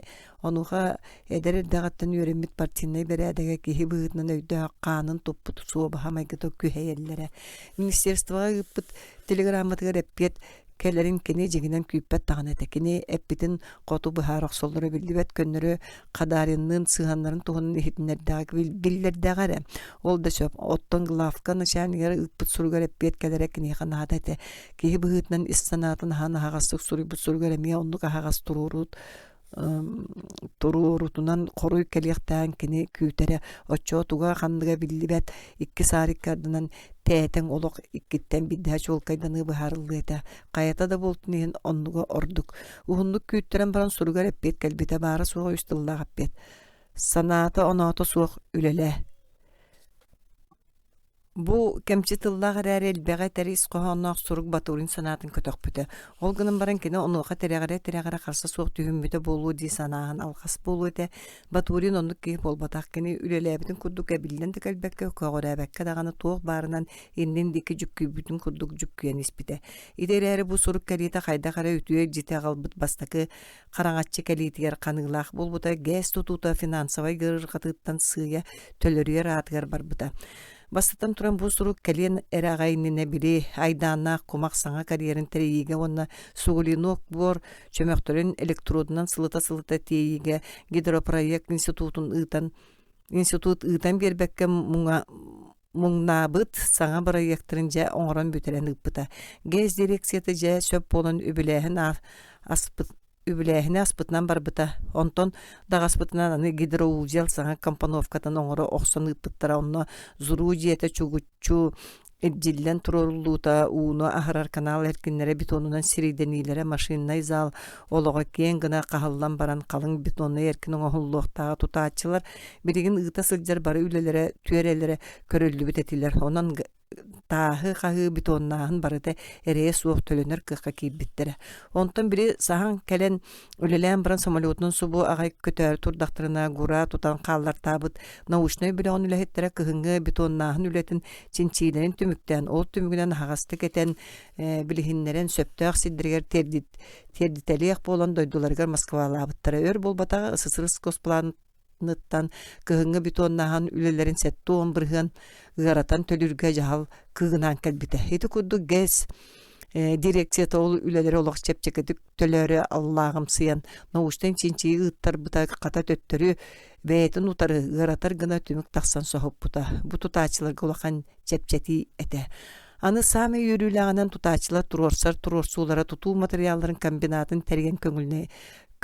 онуоха эдэр эрдэҕиттэн үөрэммит партийнай бэрээдэгэ киһи быһыытынан өйдөөх хаанын туппут суобаһа майгыта күһэйэллэрэ. Министерствоҕа ыыппыт телеграмматыгар эппиэт кэлэрин кини дьиҥинэн күүппэт даҕаны этэ. Кини эппитин хоту быһаара охсоллоро биллибэт, көннөрү Хадаринныын сыһыаннарын туһунан иһитиннэрдэҕэ биллэрдэҕэ эрэ. Ол да сөп. Оттон главка начальнигар ыыппыт суругар эппиэт кэлэрэ киниэхэ наада этэ. Киһи быһыытынан ис санаатын аһан аһаҕастык суруйбут суругар эмиэ оннук аһаҕас туруорут туруорутунан хоруй кэлиэхтээҕин кини күүтэрэ. Оччоҕо туга-ханныга биллибэт икки саарыкка ардынан тээтэҥ олох иккиттэн биирдэһэ чуолкайданыы быһаарыллыа этэ. Хайата да буолтун иһин оннуга ордук. Уһуннук күүттэрэн баран суругар эппиэт кэлбитэ баара-суоҕа үс тыллаах эппиэт. Санаата-оноото суох үлэлээ. Бу кэмчи тыллаах эрээри элбэҕи этэр ис хоһоонноох сурук Батурин санаатын көтөхпүтэ. Ол гынан баран кини онуоха тирэҕирэ-тирэҕирэ харса суох түһүммүтэ буолуо дии санааһын алҕас буолуо этэ. Батурин оннук киһи буолбатах. Кини үлэлээбитин курдук эбиллэн да кэлбэккэ, көҕүрээбэккэ даҕаны туох баарынан иннин диэки дьүккүйбүтүн курдук дьүккүйэн испитэ. Ити эрээри бу сурук кэриэтэ хайдах эрэ үтүө илдьити аҕалбыт бастакы хараҥаччы кэлиитигэр ханыылаах буолбута, ГЭС тутуута финансовай ыарырҕатыыттан сыыйа төлөрүйэр аатыгар барбыта. Бастатан туран бу сурук кэлиэн эрэ аҕай иннинэ били айдааннаах кумах саҥа карьерын тэрийиигэ уонна Суглинок буор чөмөхтөрүн электродунан сылыта-сылыта тиэйиигэ гидропроект институтун ыытан институт ыытан биэрбэккэ муҥа муҥнаабыт саҥа бырайыактарын дьэ оҥорон бүтэрэн ыыппыта. ГЭС дирекцията дьэ сөп буолан үбүлээһин аспыт үбүлээһини аспытынан барбыта. Онтон даҕаспытынан аны гидроузел саҥа компоновкатын оҥоро охсон ыыппыттара. Онно Зуруу дьиэтэ чугуччу илдьиллэн туруоруллуута, ууну аһарар канал эркиннэрэ бетонунан сирэйдэниилэрэ, машиннай зал олоҕо киэҥ гына хаһыллан баран халыҥ бетоннай эркин оҥоһуллуохтааҕа тутааччылар билигин ыыта сылдьар бары үлэлэрэ түөрэлэрэ көрүллүбүт этилэр. Онон тааһы хаһыы бетоннааһын барыта эрэйэ суох төлөнөр кыахха киирбиттэрэ. Онтон били саһан кэлэн үлэлээн баран самолетунан субу аҕай көтөөрү турдахтарына гура тутан хааллартаабыт научнай бөлөҕүн үлэһиттэрэ кыһыҥҥы бетоннааһын үлэтин чинчиилэрин түмүктээн ол түмүгүнэн аһаҕастык этэн билиһиннэрэн сөптөөх сирдэригэр тиэрдитэлиэх буолан дойдуларыгар Москвалаабыттара. Өр буолбатаҕа СССР госплан ныттан кыһыҥҥы бетоннаһан үлэлэрин 70% ыаратан төлүүргэ дьаһал кыыгынаан кэлбитэ. Ити курдук ГЭС дирекцията ол үлэлэри олох чэпчэкитик төлөөрү аллааҕымсыйан научнай чинчийии ыыттарбыта хата төттөрү бэйэтин утары ыаратар гына түмүк тахсан соһуппута. Бу тутааччыларга улахан чэпчэтии этэ. Аны саамай үөрүүлээҕинэн тутааччылар туруорсар туруорсуулара тутуу матырыйаалларын комбинатын тэрийэн көҥүлүнэ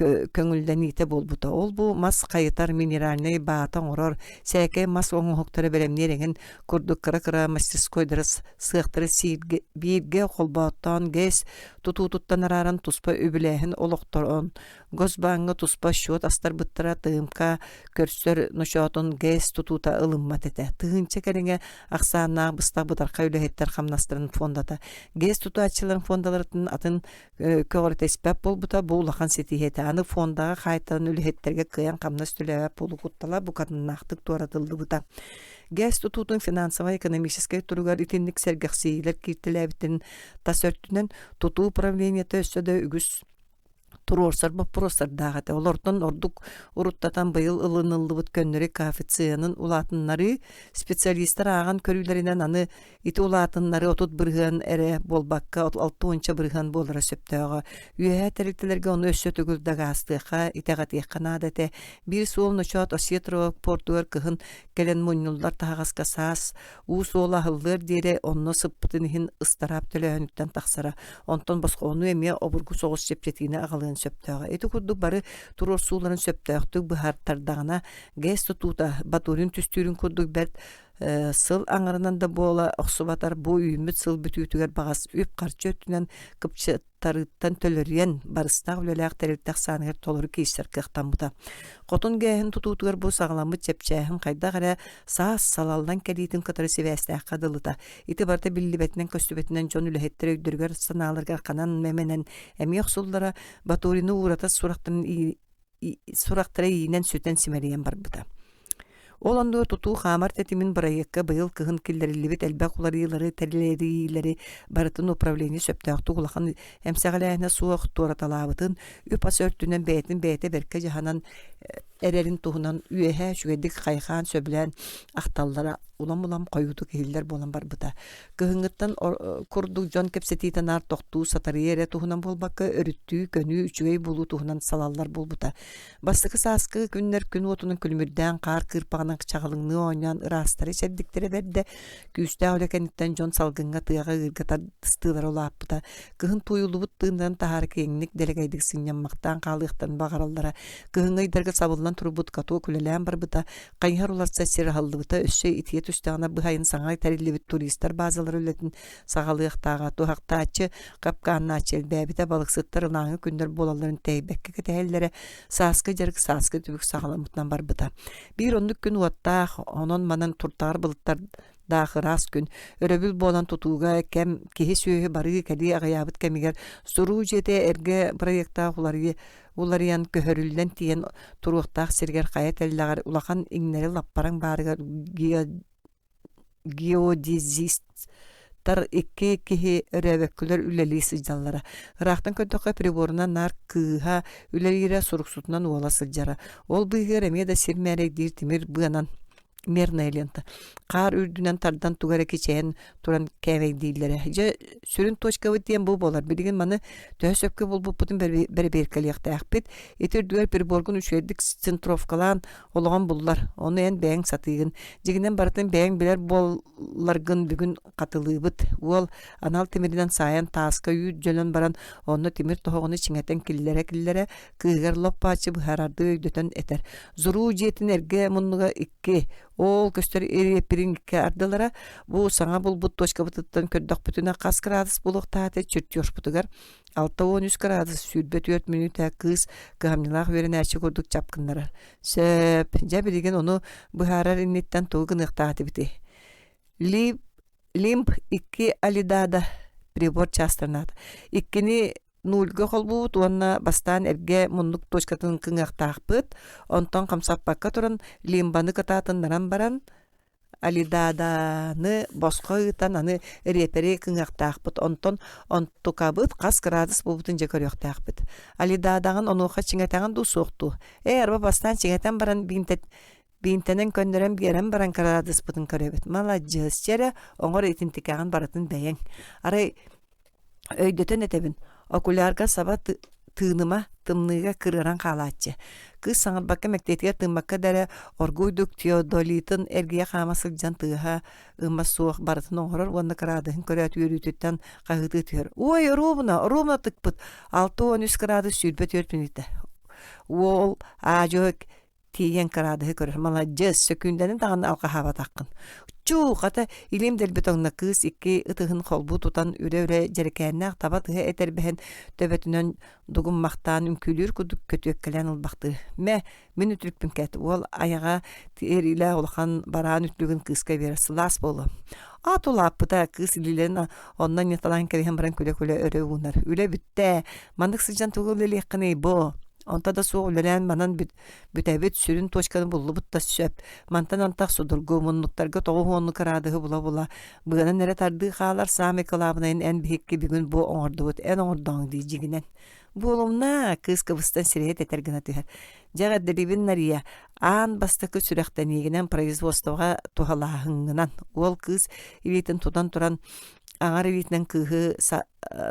көҥүллэниитэ буолбута. Ол бу мас хайытар, минеральнай баата оҥорор, сээкэй мас оҥоһуктары бэлэмниир эҥин курдук кыра-кыра мастерскойдары сыахтары сииргэ, бииргэ холбооттоон ГЭС тутуутуттан арааран туспа үбүлээһин олохторон Госбааҥҥа туспа счет астарбыттара ТМК көрсөр ночоотун ГЭС тутуута ылыммат этэ. Тыһыынча кэриҥэ ахсааннаах быстах бытархай үлэһиттэр хамнастарын фондата ГЭС тутааччыларын фондаларыттан атын көҕүрүтэспэт буолбута бу улахан ситиһии этэ. Аны фондаҕа хаайтаран үлэһиттэргэ кыайан хамнас төлөөбөт буолуу куттала букатыннаахтык туоратыллыбыта. ГЭС тутуутун финансовай-экономическай туругар итинник сэргэхсийиилэр кииртэлээбиттэрин тас өртүнэн тутуу управлениета өссө да үгүс. Туруорсар боппуруостардаах этэ. Олортон ордук уруттатан быйыл ылыныллыбыт көннөрү коэффициенын улаатыннарыы специалистар ааҕан көрүүлэринэн аны ити улаатыннарыы 30% эрэ буолбакка 60% буолара сөптөөҕө. Үөһээ тэрилтэлэргэ ону өссө төгүл дагаастыахха, итэҕэтиэххэ наада этэ. Биир суол ночоот Осетрово португар кыһын кэлэн мунньуллар таһаҕаска саас уу суола аһыллыар диэри онно сыппытын иһин ыстараап төлөөһүнүттэн тахсара. Онтон босхолонуу эмиэ обургу соҕус чэпчэтиини аҕалыан сөптөөҕө. Ити курдук бары туруорсууларын сөптөөхтүк быһаартардаҕына, ГЭС тутуута Батурин түстүүрүн курдук бэрт сыл аҥарынан да буола охсубатар бу үүммүт сыл бүтүүтүгэр баҕас үп-харчы өттүнэн кыпчытарыттан төлөрүйэн барыстаах үлэлээх тэрилтэ ахсааныгар толору киирсэр кыахтаммыта. Хотун гээһин тутуутугар бу саҕаламмыт чэпчээһин хайдах эрэ саас салаллан кэлиитин кытары сибээстээххэ дылыта. Ити барыта биллибэтинэн-көстүбэтинэн дьон үлэһиттэр өйдөрүгэр-санааларыгар ханан мэмэнэн эмиэ охсуллара Батурины ууратар сурахтарын сурахтара иинэн сүтэн симэлийэн барбыта. Ол оннугар тутуу хаамар тэтимин бырайыакка быйыл кыһын киллэриллибит элбэх уларыйыылары, тэрилэриилэри барытын управление сөптөөхтүк улахан эмсэҕэлээһинэ суох туораталаабытын, үп-ас өртүнэн бэйэтин бэйэтэ бэркэ дьаһанан эрэрин туһунан үөһэ үчүгэйдик хайҕаан сөбүлээн ахталлара улам-улам хойуутук иһиллэр буолан барбыта. Кыһыҥҥыттан курдук дьон кэпсэтиитэ наар тохтуу сатарыйа эрэ туһунан буолбакка өрүттүү, көнүү, үчүгэй буолуу туһунан салаллар буолбута. Бастакы сааскы күннэр күн уотунан күлүмүрдээн хаар кыырпаҕынан чаҕылыҥныы оонньоон ыраастары чэбдиктэрэ бэрдэ, күүстээх үлэ кэнниттэн дьон салгыҥҥа тыаҕа ыырга тардыстыылара улааппыта. Кыһын тууйуллубут тыыннарын таһаара киэҥник дэлэгэйдик сынньаммахтаан хаалыахтарын баҕараллара. Кыһыҥҥы ыйдарга сабыллан турбут каток үлэлээн барбыта, хайыһар уларса сир аһыллыбыта, өссө итийэ түстэҕинэ быһайын саҥа тэриллибит туристар базалара үлэтин саҕалыахтааҕа, туһахтааччы, капкааннааччы элбээбитэ, балыксыттар ылааҥы күннэр буолалларын тэйбэккэ кэтэһэллэрэ, сааскы дьарык сааскы түбүк саҕаламмытынан барбыта. Биир оннук күн уоттаах, онон-манан туртаҕар былыттар даах ыраас күн, өрөбүл буолан тутууга кэм киһи-сүөһү барыы-кэлии аҕыйаабыт кэмигэр суруу дьиэтэ эргэ бырайыактаах уларыйыы уларыйан көһөрүллэн тиийэн туруохтаах сиригэр хайа тэллэҕэр улахан иҥнэри лаппараҥ баарыгар геодезистар икки киһи өрөөбөккүлэр үлэлии сылдьаллара. Ыраахтан көрдөххө приборунан наар кыыһа үлэлиирэ, суруксутунан уола сылдьара. Ол быыһыгар эмиэ да сир мээрэйдиир тимир быанан мерная лента хаар үрдүнэн тардан тугу эрэ кичэйэн туран кээмэйдииллэрэ. Дьэ, сүрүн точкабыт диэн бу буолар. Билигин маны төһө сөпкө булбуппутун бэрэбиэркэлиэхтээхпит. Ити үрдүгэр приборгун үчүгэйдик центровкалаан олоҕун буллар. Ону эн бэйэҥ сатыыгын. Дьиҥинэн барытын бэйэҥ билэр буолларгын бүгүн хатылыыбыт. Уол анал тимиринэн саайан тааска үүт дьөлөн баран онно тимир тоһоҕону чиҥэтэн киллэрэ-киллэрэ кыыһыгар лоп-бааччы быһаарардыы өйдөтөн этэр. Зуруу дьиэтин эргэ муннуга икки, ол көстөр ириэппирин икки ардылара бу саҥа булбут точкабытыттан көрдөхпүтүнэ хас градус буолуохтаах чертежпутугар 63 градус 24 мүнүүтэ кыыс кыһамньылаах үөрэнээччи курдук чапкыннарар. Сөп, дьэ билигин ону быһаарар инниттэн тугу гыныахтаах этибитий? Ли Лимб икки алидада прибор чаастарнаат иккини нульга холбуубут уонна бастаан эргэ муннук точкатын кыҥыахтаахпыт онтон хамсаппакка туран лимбаны кытаатыннаран баран алидаданы босхо ыытан аны репери кыҥыахтаахпыт онтон онтукабыт хас градус буолбутун дьэ көрүөхтээхпит алидадаҕын онуоха чиҥэтэҕин дуу суох дуу ээ арба бастаан чиҥэтэн баран биинтэнэн көннөрөн биэрэн баран кыраадыспытын көрөбүт маладьыас чэ эрэ оҥор итинтикэҕин барытын бэйэҥ арай өйдөтөн этэбин окулярга саба тыыныма тымныыга кырыаран хаалааччы кыыс саҥарбакка мэктиэтигэр тыыммакка да эрэ оргууйдук теодолитын эргийэ хаама сылдьан тыаһа ыма суох барытын оҥорор уонна кыраадыһын көрөөт үөрүүтүттэн хаһыытыы түһэр ой оруобуна оруобуна тыкпыт 63 кыраадыс 24 мүнүүтэ уол аадьуо Тиийэн кыраадыһы көрөр, маладьыас, сөкүүндэнэн даҕаны алҕаһаабатаххын. Чуу, хата, илиим дэлби тоҥно кыыс икки ытыһын холбуу тутан үрэ-үрэ дьэрэкээннээх таба тыһа этэрбэһин төбөтүнэн дугуммахтаан үҥкүүлүүр курдук көтүөккэлээн ылбахтыыр. Мэ, мин үтүлүкпүн кэт, уол айаҕа тиэриилээх улахан бараан үтүлүгүн кыыска биэрэр сылаас буолуо. Аат улааппыта, кыыс илиилэрин онно анньыталаан кэбиһэн баран күлэ-күлэ өрө уунар. Үлэ бүттэ, маннык сылдьан тугу үлэлиэххиний бу? Онто да суох үлэлээн манан бүтэбит, сүрүн точканы буллубут да сөп. Мантан антах судургу, муннуктарга 90 кыраадыһы була-була, быанан эрэ тардыы хаалар саамай кылаабынайын эн биһикки бүгүн бу оҥордубут, эн оҥордоҥ дии дьигинэн. Буолумна, кыыс кыбыстан сирэйэ тэтэр гына түһэр. Дьэ эҕэрдэлиибин Нария, аан бастакы сүрэхтэниигинэн производствоҕа туһалааһыҥҥынан уол кыыс илиитин тутан туран аҥар илиитинэн кыыһы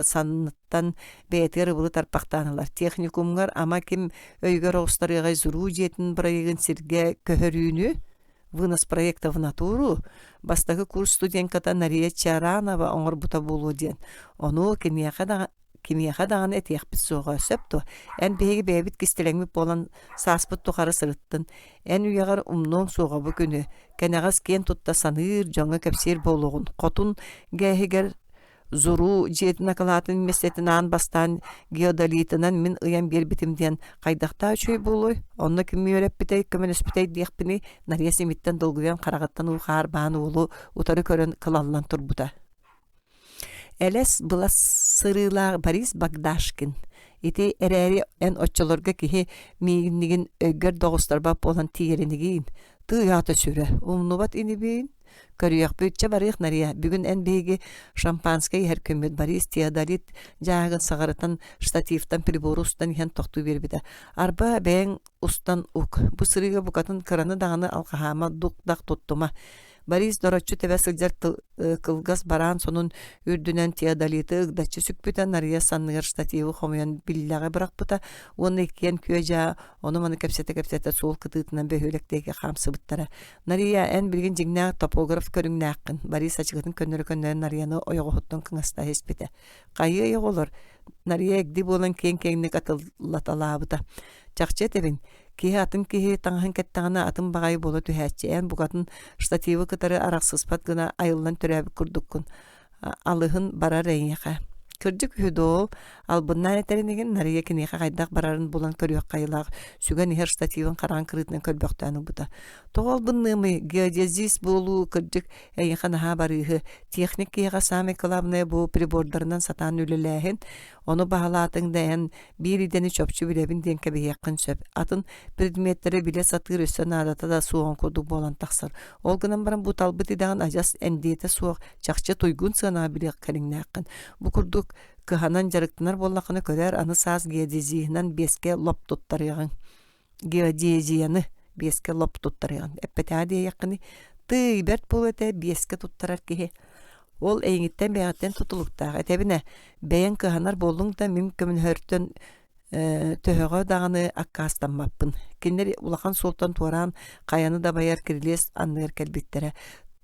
санныттан бэйэтигэр ыбылы тарпахтаан ылар. Техникумҥар ама ким өйүгэр оҕустарыаҕай Зуруу дьиэтин бырайыагын сиргэ көһөрүүнү вынос проекта в натуру бастакы курс студентката Нария Чаранова оҥорбута буолуо диэн. Ону киниэхэ да кимиэхэ даҕаны этиэхпит суоҕа сөп дуо? Эн биһиги бэйэбит кистэлэҥмит буолан сааспыт тухары сырыттын. Эн үйэҕэр умнуоҥ суоҕа бу күнү. Кэнэҕэс киэн тутта саныыр, дьоҥҥо кэпсиир буолуоҕун. Хотун гээһигэр Зуру дьиэтин акылаатын миэстэтин аан бастаан геодолитынан мин ыйан биэрбитим диэн хайдахтаах үчүгэй буолуой? Онно ким үөрэппитэй, көмөлөспүтэй диэхпиний? Нарыйа симиттэн долгуйан хараҕыттан уу хаар баан уолу утары көрөн кылаллан турбута. Элэс-былас сырыылаах Борис Богдашкин ити эрээри эн оччолорго киһи миигиннигин өйгөр да оҕустарбат буолан тиийэринигиин тыый аата сүрэ умнубат инибиин көрүөхпүт чэ барыах Нарыйа бүгүн эн биһиги шампанскай иһэр күммүт Борис теодолит дьааһыгын саҕарытан штативтан прибору устан иһэн тохтуу биэрбитэ арба бэйэҥ устан ук бу сырыыга букатын кыраны даҕаны алҕаһаама дук-дах туттума Борис дороччу тэбэ сылдьар кылгас бараан сонун үрдүнэн теодолиты ыгдаччы сүкпүтэ, Нарыйа санныгар штативы хомуйан биллэҕи бырахпыта уонна иккиэн күө-дьаа ону-маны кэпсэтэ-кэпсэтэ суол кытыытынан бөһүөлэк диэки хаамсыбыттара. Нарыйа, эн билигин дьиҥнээх топограф көрүҥнээххин, Борис ачыкытын көннөрө-көннөрө Нарыйаны ойоҕоһуттан кыҥастаһа испитэ. Хайыай оҕолор? Нарыйа эгди буолан киэҥ-киэҥник атыллаталаабыта. Чахчы этэбин, Киһи атын киһи таҥаһын кэттэҕинэ атын баҕайы буола түһээччи. Эн букатын штативы кытары арахсыспат гына айыллан төрөөбүт курдуккун. Алыһын барар эйиэхэ. Кырдьык үһү доо, албыннаан этэрин игин Нарыйа киниэхэ хайдах барарын булан көрүөххэ айылаах сүгэн иһэр штативын хараҕын кырыытынан көрбөхтөөн ылбыта. Тоҕо албынныамый, геодезист буолуу кырдьык эйиэхэ наһаа барыыһы. Техник киһиэхэ саамай кылаабынайа бу прибордарынан сатаан үлэлээһин, ону баһылаатыҥ да эн биир идэни чопчу билэбин диэн кэбиһиэххин сөп. Атын предметтэри билэ сатыыр өссө наадата да суоҕун курдук буолан тахсар. Ол гынан баран бу талбыт идэҕин адьас эндиэтэ суох, чахчы туйгун сыанаҕа билиэх кэриҥнээххин. Бу курдук кыһанан дьарыктанар буоллаххына көрөөр, аны саас геодезиһынан биэскэ лоп туттарыаҕыҥ. Геодезияны биэскэ лоп туттарыаҕын. Эппэтэҕэ диэйэххиний, тыый, бэрт буолуо этэ биэскэ туттарар киһи. Ол эйигиттэн бэйэҕиттэн тутулуктаах. Этэбин ээ, бэйэҥ кыһанар буоллуҥ да, мин көмөлөһөртөн төһөҕө даҕаны аккаастаммаппын. Кинилэр улахан суолтан туораан хайаны дабайар кирилиэс анныгар кэлбиттэрэ.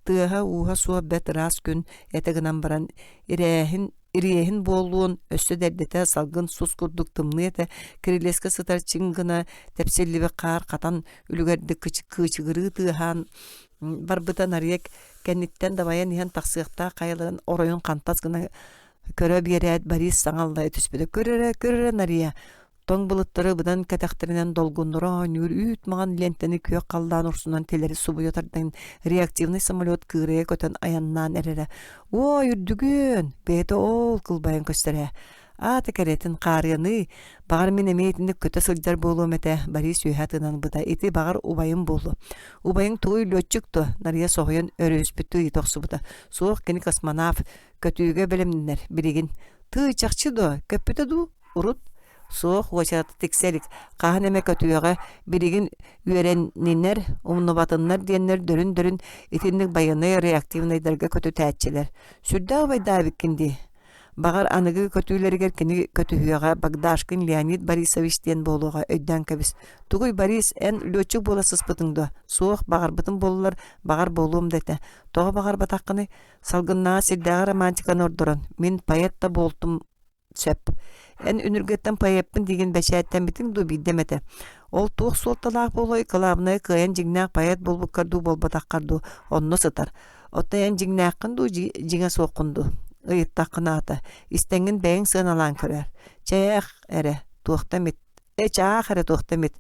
Тыаһа-ууһа суох бэрт ыраас күн этэ гынан баран, ирээһин Ириэһин буолуон өссө да эрдэтэ салгын сус курдук тымныы этэ, кирилиэскэ сытар чиҥ гына тэпсиллибит хаар хатан үлүгэрдик кыычыгырыы тыаһаан барбыта Нарыйа кэнниттэн дабайан иһэн тахсыахтаах хайаларын оройун хантас гына көрө биэрээт Борис саҥа аллайа түспүтэ. Көр эрэ, көр эрэ Нарыйа, Тоҥ былыттары быдан кэтэхтэринэн долгуннура оонньуур үүт маҥан лиэнтэни күөх халлаан урсунан тилэри субуйа тардан реактивнай самолет кыырайа көтөн айаннаан эрэрэ. Уой, үрдүгүөн! Бэйэтэ ол кылбайан көстөрө. Аата кэрэтин хаарыаныы, баҕар мин эмиэ итинник көтө сылдьар буолуом этэ, Борис үөһэ тыынан ылбыта. Ити баҕар убайым буолуо. Убайыҥ тугуй лүөччүк дуо? Нарыйа соһуйан өрүһүспүттүү ыйыта охсубута. Суох, кини космонавт, көтүүгэ бэлэмнэнэр, билигин. Тыый, чахчы дуо? Көппүтэ дуу? Урут суох уочарата тиксэ илик, хаһан эмэ көтүөҕэ, билигин үөрэннинэр, умнубатыннар диэннэр дөрүн-дөрүн итинник байыаннай реактивнайдарга көтүтээччилэр. Сүрдээх убайдаабыккын дии. Баҕар аныгы көтүүлэригэр кини көтүһүөҕэ Богдашкин Леонид Борисович диэн буолуоҕа өйдөөн кэбис. Тугуй Борис, эн лүөччүк буола сыспытыҥ дуо? Суох, баҕарбытым буоллар, баҕар буолуом да этэ. Тоҕо баҕарбатаххыный? Салгыннааҕы сирдээҕи романтиканы ордорон, мин поэт да буолтум Сөп. Эн үнүргэттэн поэппын диигин бэчээттэммитиҥ дуу биирдэ эмэтэ. Ол туох суолталаах буолуой, кылаабынайа кыайан дьиҥнээх поэт буолбуккар дуу буолбатаххар дуу онно сытар. Оттон эн дьиҥнээххин дуу, дьиҥэ суоххун дуу? Ыйыттаххына аата, истэҥҥин бэйэҥ сыаналаан көрөөр. Чээх эрэ, туохта эмит. Э, чаах эрэ туохта эмит.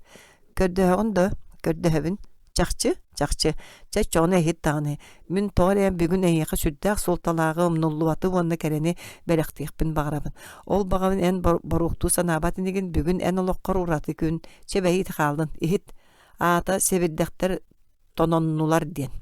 Көрдөһөҕүн да? Көрдөһөбүн. Чахчы, чахчы, чэ оччоҕуна иһит даҕаны, мин тоҕо эрэ бүгүн эйиэхэ сүрдээх суолталааҕы умнуллубаты уонна кэрэни бэлэхтиэхпин баҕарабын. Ол баҕабын эн боруоктуу санаабат инигин бүгүн эн олоххор ураты күн, чэ бэйи хааллын, иһит. Аата сэбирдэхтэр тононнулар диэн.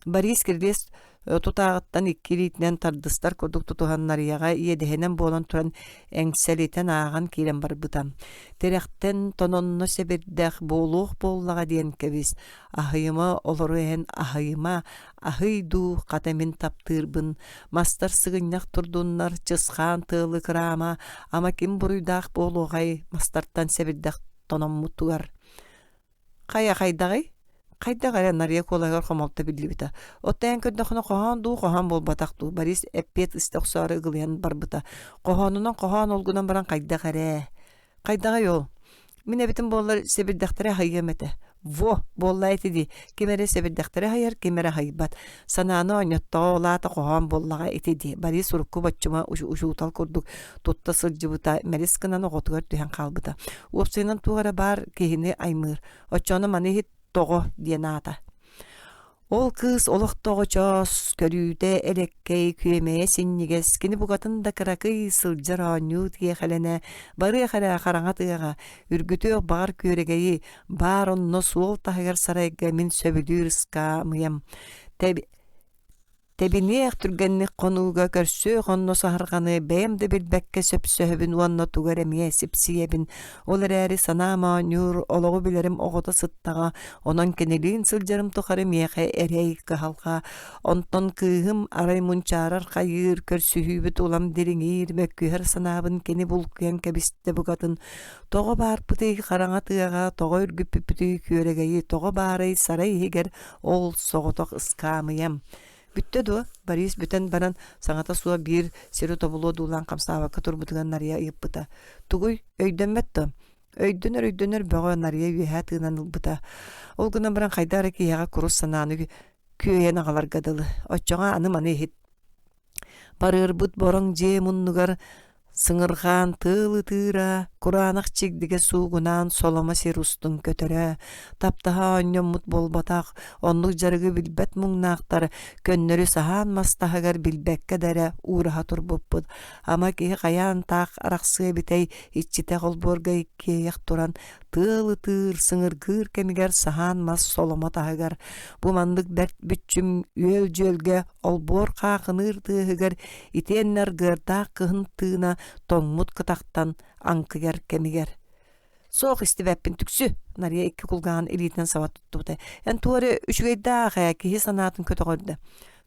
Борис Кирилиэс тутааҕыттан икки илиитинэн тардыстар курдук тутуһан Нарыйаҕа иэдэһинэн буолан туран эҥсэлитэн ааҕан киирэн барбыта. Тирэхтэн тононно сэбирдэх буолуох буоллаҕа диэн кэбис, аһыйыма олору иһэн аһыйыма, аһый дуу, хата мин таптыырбын, мастар сыгынньах турдуннар, чысхаан тыалы кыраама, ама ким буруйдаах буолуоҕай мастартан сэбирдэх тономмутугар. Хайа хайдаҕый? Хайдах эрэ Нарыйа куолаһыгар хомолто биллибитэ. Оттон эн көрдөххүнэ хоһоон дуу, хоһоон буолбатах дуу, Борис эппиэт истэ охсоору ыгылыйан барбыта. Хоһоонунан хоһоон ол гынан баран хайдах эрэ. Хайдаҕый ол? Мин эбитим буоллар сэбирдэхтэри аһыйыам этэ. Во, буолла ити дии. Ким эрэ сэбирдэхтэри аһыйар, ким эрэ аһыйбат. Санааны оонньоттоҕо ол аата хоһоон буоллаҕа ити дии. Борис урукку боччума учуутал курдук тутта сылдьыбыта, мэлис гынан оҕотугар түһэн хаалбыта. Уопсайынан туох эрэ баар киһини аймыыр. Оччоҕуна маны иһит тоҕо диэн аата. Ол кыыс олох тоҕочоос, көрүүтэ элэккэй, күөмэйэ синньигэс, кини букатын да кыракый сылдьар оонньуу тиэхэлэнэ, барыах эрэ хараҥа тыаҕа, үргүтүөх баҕар күөрэгэйи, баар онно суол таһыгар сарайга мин сөбүлүүр ыскаамыйам. Тэбиниэх түргэнник хонууга көрсүөх онно саһарҕаны бэйэм да билбэккэ сөпсөһөбүн уонна тугу эрэ эмиэ сипсийэбин. Ол эрээри санаам оонньуур, олоҕу билэрим оҕото сыттаҕа, онон кинилиин сылдьарым тухары миэхэ эрэй, кыһалҕа. Онтон кыыһым арай мунчаарар хайыыр, көрсүһүүбүт улам дириҥиир, мөккүһэр санаабын кини булкуйан кэбистэ букатын. Тоҕо баарбытый хараҥа тыаҕа, тоҕо үргүппүппүтүй күөрэгэйи, тоҕо баарай сарай иһигэр ол соҕотох ыскаамыйам. Бүттэ дуо? Борис бүтэн баран саҥата суох биир сири тобулуо дуулаан хамсаабакка турбутугар Нарыйа ыйыппыта. Тугуй, өйдөммөт дуо? Өйдөнөр өйдөнөр бөҕө Нарыйа үөһэ тыынан ылбыта. Ол гынан баран хайдах эрэ киһиэхэ курус санааны күөйэн аҕаларга дылы. Оччоҕо аны маны иһит. Барыарбыт бороҥ дьиэ муннугар сыҥырҕаан тыал ытыыра, кураанах чигдигэ суугунаан соломо сир устун көтөрө, таптаһа оонньоммут буолбатах, оннук дьарыгы билбэт муҥнаахтар көннөрү саһаан мас таһыгар билбэккэ да эрэ уураһа турбуппут. Ама киһи хайаан таах арахсыа эбитэй, иччитэх олбуорга иккиэйэх туран тыал ытыыр, сыҥыргыыр кэмигэр саһаан мас соломо таһыгар бу маннык бэрт бүччүм үөл-дьүөлгэ олбуор хаахыныыр тыаһыгар итиэннэ аргыардаах кыһын тыына тоҥмут кытахтан аҥкыйар кэмигэр «Суох истибэппин түксү!» Нарыйа икки кулгааҕын илиитинэн саба туттубута. «Эн туох эрэ үчүгэйдээх ээ, киһи санаатын көтөҕөрдө.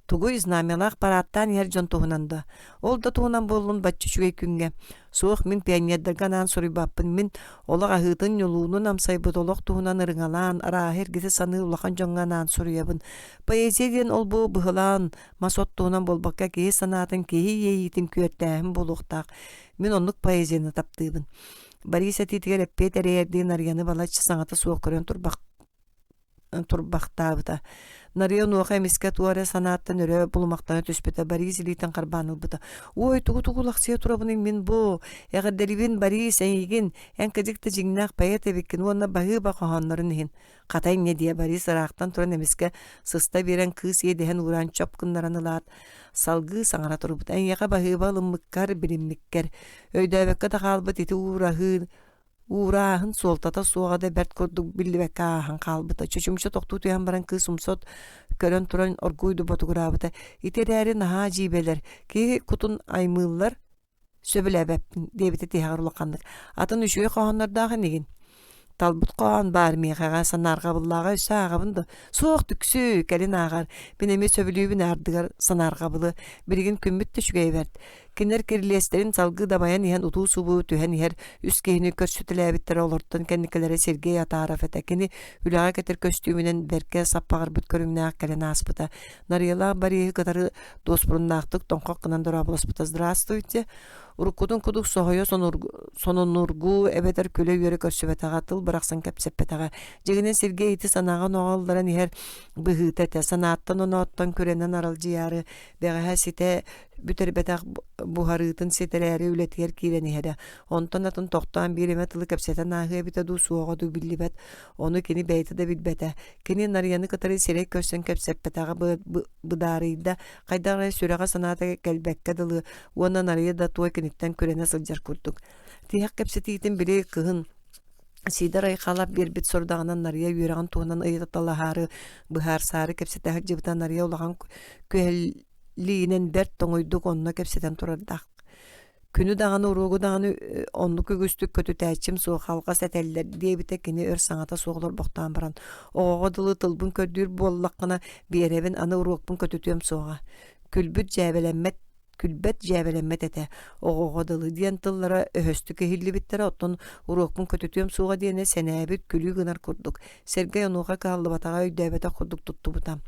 Тугуй, знамялаах параадтаан иһэр дьон туһунан да? Ол да туһунан буоллун бачча үчүгэй күҥҥэ. Суох, мин пионердарга анаан суруйбаппын. Мин олох аһыытын, ньулуунун амсайбыт олох туһунан ырыҥалаан, арааһы эргитэ саныыр улахан дьоҥҥо анаан суруйабын. Поэзия диэн ол-бу быһылаан, мас-от туһунан буолбакка, киһи санаатын, киһи иэйиитин күөртээһин буолуохтаах. Мин оннук поэзияны таптыыбын. Борис этиитигэр эппиэт эрэйэрдии Нарыйаны балачча саҥата суох көрөн турбах турбахтаабыта. Нарыйа онуоха эмискэ туох эрэ санааттан өрө булумахтана түспүтэ. Борис илиитин харбаан ылбыта. «Ой, тугу-тугу лахсыйа турабыный мин бу? Эҕэрдэлиибин, Борис, эйигин! Эн кыдьык да дьиҥнээх поэт эбиккин уонна баһыыба хоһооннорун иһин!» Хата инньэ диэ Борис ыраахтан туран эмискэ сыста биэрэн кыыс иэдэһин уураан чоп гыннаран ылаат, салгыы саҥара турбута. «Эйиэхэ баһыыба ылыммыккар, билиммиккэр. Өйдөөбөккө да хаалбыт ити уураһыы Уурааһын суолтата суоҕа да бэрт курдук биллибэккэ ааһан хаалбыта. Чочумча тохтуу түһэн баран кыыс умса көрөн туран оргууй да ботугураабыта. Ити эрээри наһаа дьиибэлэр, киһи кутун аймыыллар, сөбүлээбэппин диэбитэ тиһэҕэр улаханнык. Атын үчүгэй хоһооннордоох инигин. Талбыт хоһоон баар миэхэҕэ санаарҕабыллааҕа өссө ааҕабын да суох түксү кэлин ааҕар мин эмиэ сөбүлүүбүн ардыгар санаарҕабылы билигин күммүт да үчүгэй бэрт Кинилэр кирилиэстэрин салгыы дабайан иһэн утуу-субуу түһэн иһэр үс киһини көрсүтэлээбиттэрэ олортон кэнникилэрэ Сергей Атаров этэ. Кини үлэҕэ кэтэр көстүүмүнэн бэркэ саппаҕырбыт көрүҥнээх кэлэн ааспыта. Нарыйалаах Бориһы кытары дуоспуруннаахтык тоҥхох гынан дорооболоспута «Здравствуйте!» Уруккутун курдук соһуйа сонунургуу эбэтэр күлэ-үөрэ көрсүбэтэҕэ, тыл бырахсан кэпсэппэтэҕэ. Дьиҥинэн Сергей ити санааҕа ноҕоллорон иһэр быһыыта этэ. Санааттан-онооттон күрэнэн аралдьыйаары бэҕэһээ ситэ бүтэрбэтэх буһарыытын ситэрээри үлэтигэр киирэн иһэрэ. Онтон атын тохтоон биир эмэ тылы кэпсэтэн ааһыа эбитэ дуу, суоҕа дуу биллибэт. Ону кини бэйэтэ да билбэтэ. Кини Нарыйаны кытары сирэй көрсөн кэпсэппэтэҕэ быдаарыйда, хайдах эрэ сүрэҕэ санаата кэлбэккэ дылы уонна Нарыйа да туой киниттэн күрэнэ сылдьар курдук. Тиһэх кэпсэтиитин били кыһын Сидор Айхалап биэрбит сорудаҕынан Нарыйа үөрэҕин туһунан ыйыталаһаары, быһаарсаары кэпсэтэ сылдьыбыта Нарыйа улахан күһэллиинэн бэрт тоҥуйдук онно кэпсэтэн турардаах. Күнү даҕаны, уруогу даҕаны оннук үгүстүк көтүтээччим суох, алҕас этэллэр диэбитэ кини өр саҥата суох олорбохтоон баран, оҕоҕо дылы тылбын көрдүүр буоллаххына биэрэбин, аны уруокпун көтүтүөм суоҕа. Күлбүт дьээбэлэммэт күлбэт дьээбэлэммэт этэ, оҕоҕо дылы диэн тыллара өһөстүк иһиллибиттэрэ, оттон уруокпун көтүтүөм суоҕа диэнэ сэнээбит күлүү гынар курдук. Сэргэй онуоха кыһаллыбатаҕа өйдөөбөтөх курдук туттубута.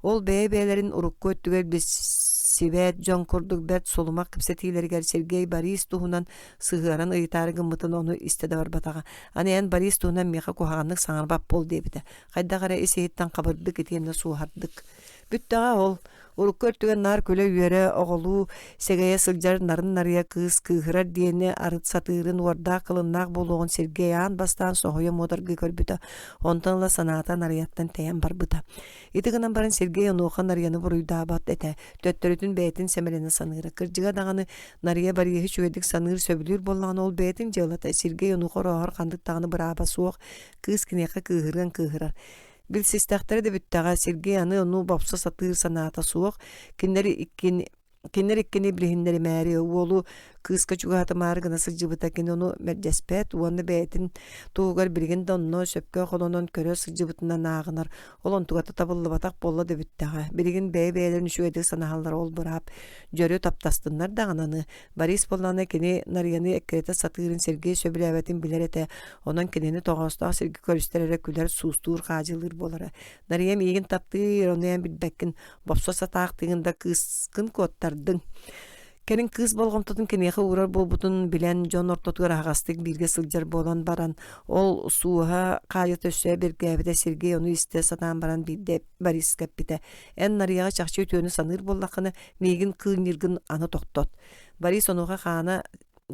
Ол бэйэ-бэйэлэрин урукку өттүгэр билсибэт дьон курдук бэрт сулумах кэпсэтиилэригэр Сергей Борис туһунан сыһыаран ыйытаары гыммытын ону истэ да барбатаҕа. Аны эн Борис туһунан миэхэ куһаҕаннык саҥарбат буол диэбитэ. Хайдах эрэ ис-иһиттэн хабырдык итиэннэ суоһардык. Бүттэҕэ ол. Урукку өттүгэр наар күлэ-үөрэ, оҕолуу сэгэйэ сылдьар нарын-нарыйа кыыс кыыһырар диэни арыт сатыырын уордаах-кылыннаах буолуоҕун Сергей аан бастаан соһуйа муодаргыы көрбүтэ. Онтон ыла санаата Нарыйаттан тэйэн барбыта. Ити гынан баран Сергей онуоха Нарыйаны буруйдаабат этэ, төттөрүтүн бэйэтин сэмэлэнэ саныыра. Кырдьыга даҕаны Нарыйа Бориһы үчүгэйдик саныыр, сөбүлүүр буоллаҕына ол бэйэтин дьыалата. Сергей онуоха орооһор ханнык даҕаны бырааба суох, кыыс киниэхэ кыыһырыан кыыһырар. Билсистэхтэрэ да бүттэҕэ, Сергей аны ону бопсо сатыыр санаата суох. Кинилэр иккин Кинилэр иккини билиһиннэримээри уолу кыыска чугаһатымаары гына сылдьыбыта кини ону мэлдьэспэт уонна бэйэтин туһугар билигин да онно сөпкө холонон көрө сылдьыбытынан ааҕынар. Ол онтугата табыллыбатах буолла да бүттэҕэ. Билигин бэйэ-бэйэлэрин үчүгэйдик санаһаллар ол быраап дьөрү таптастыннар даҕаны аны. Борис буоллаҕына кини Нарыйаны эккирэтэ сатыырын Сергей сөбүлээбэтин билэр этэ. Онон кинини тоҕоостоох сиргэ көрүстэр эрэ күлэр, суустуур, хаадьылыыр буолара. Нарыйа миигин таптыыр, ону эн билбэккин бопсо сатаахтыгын да кыыскын куоттардыҥ. Кэлин кыыс болҕомтотун киниэхэ уурар буолбутун билэн, дьон ортотугар аһаҕастык бииргэ сылдьар буолан баран, ол сууһа хаайыта өссө бэргээбитэ Сергей ону истэ сатаан баран биирдэ Бориска эппитэ: «Эн Нарыйаҕа чахчы үтүөнү саныыр буоллаххына, миигин кыынньыыргын аны тохтот». Борис онуоха хаана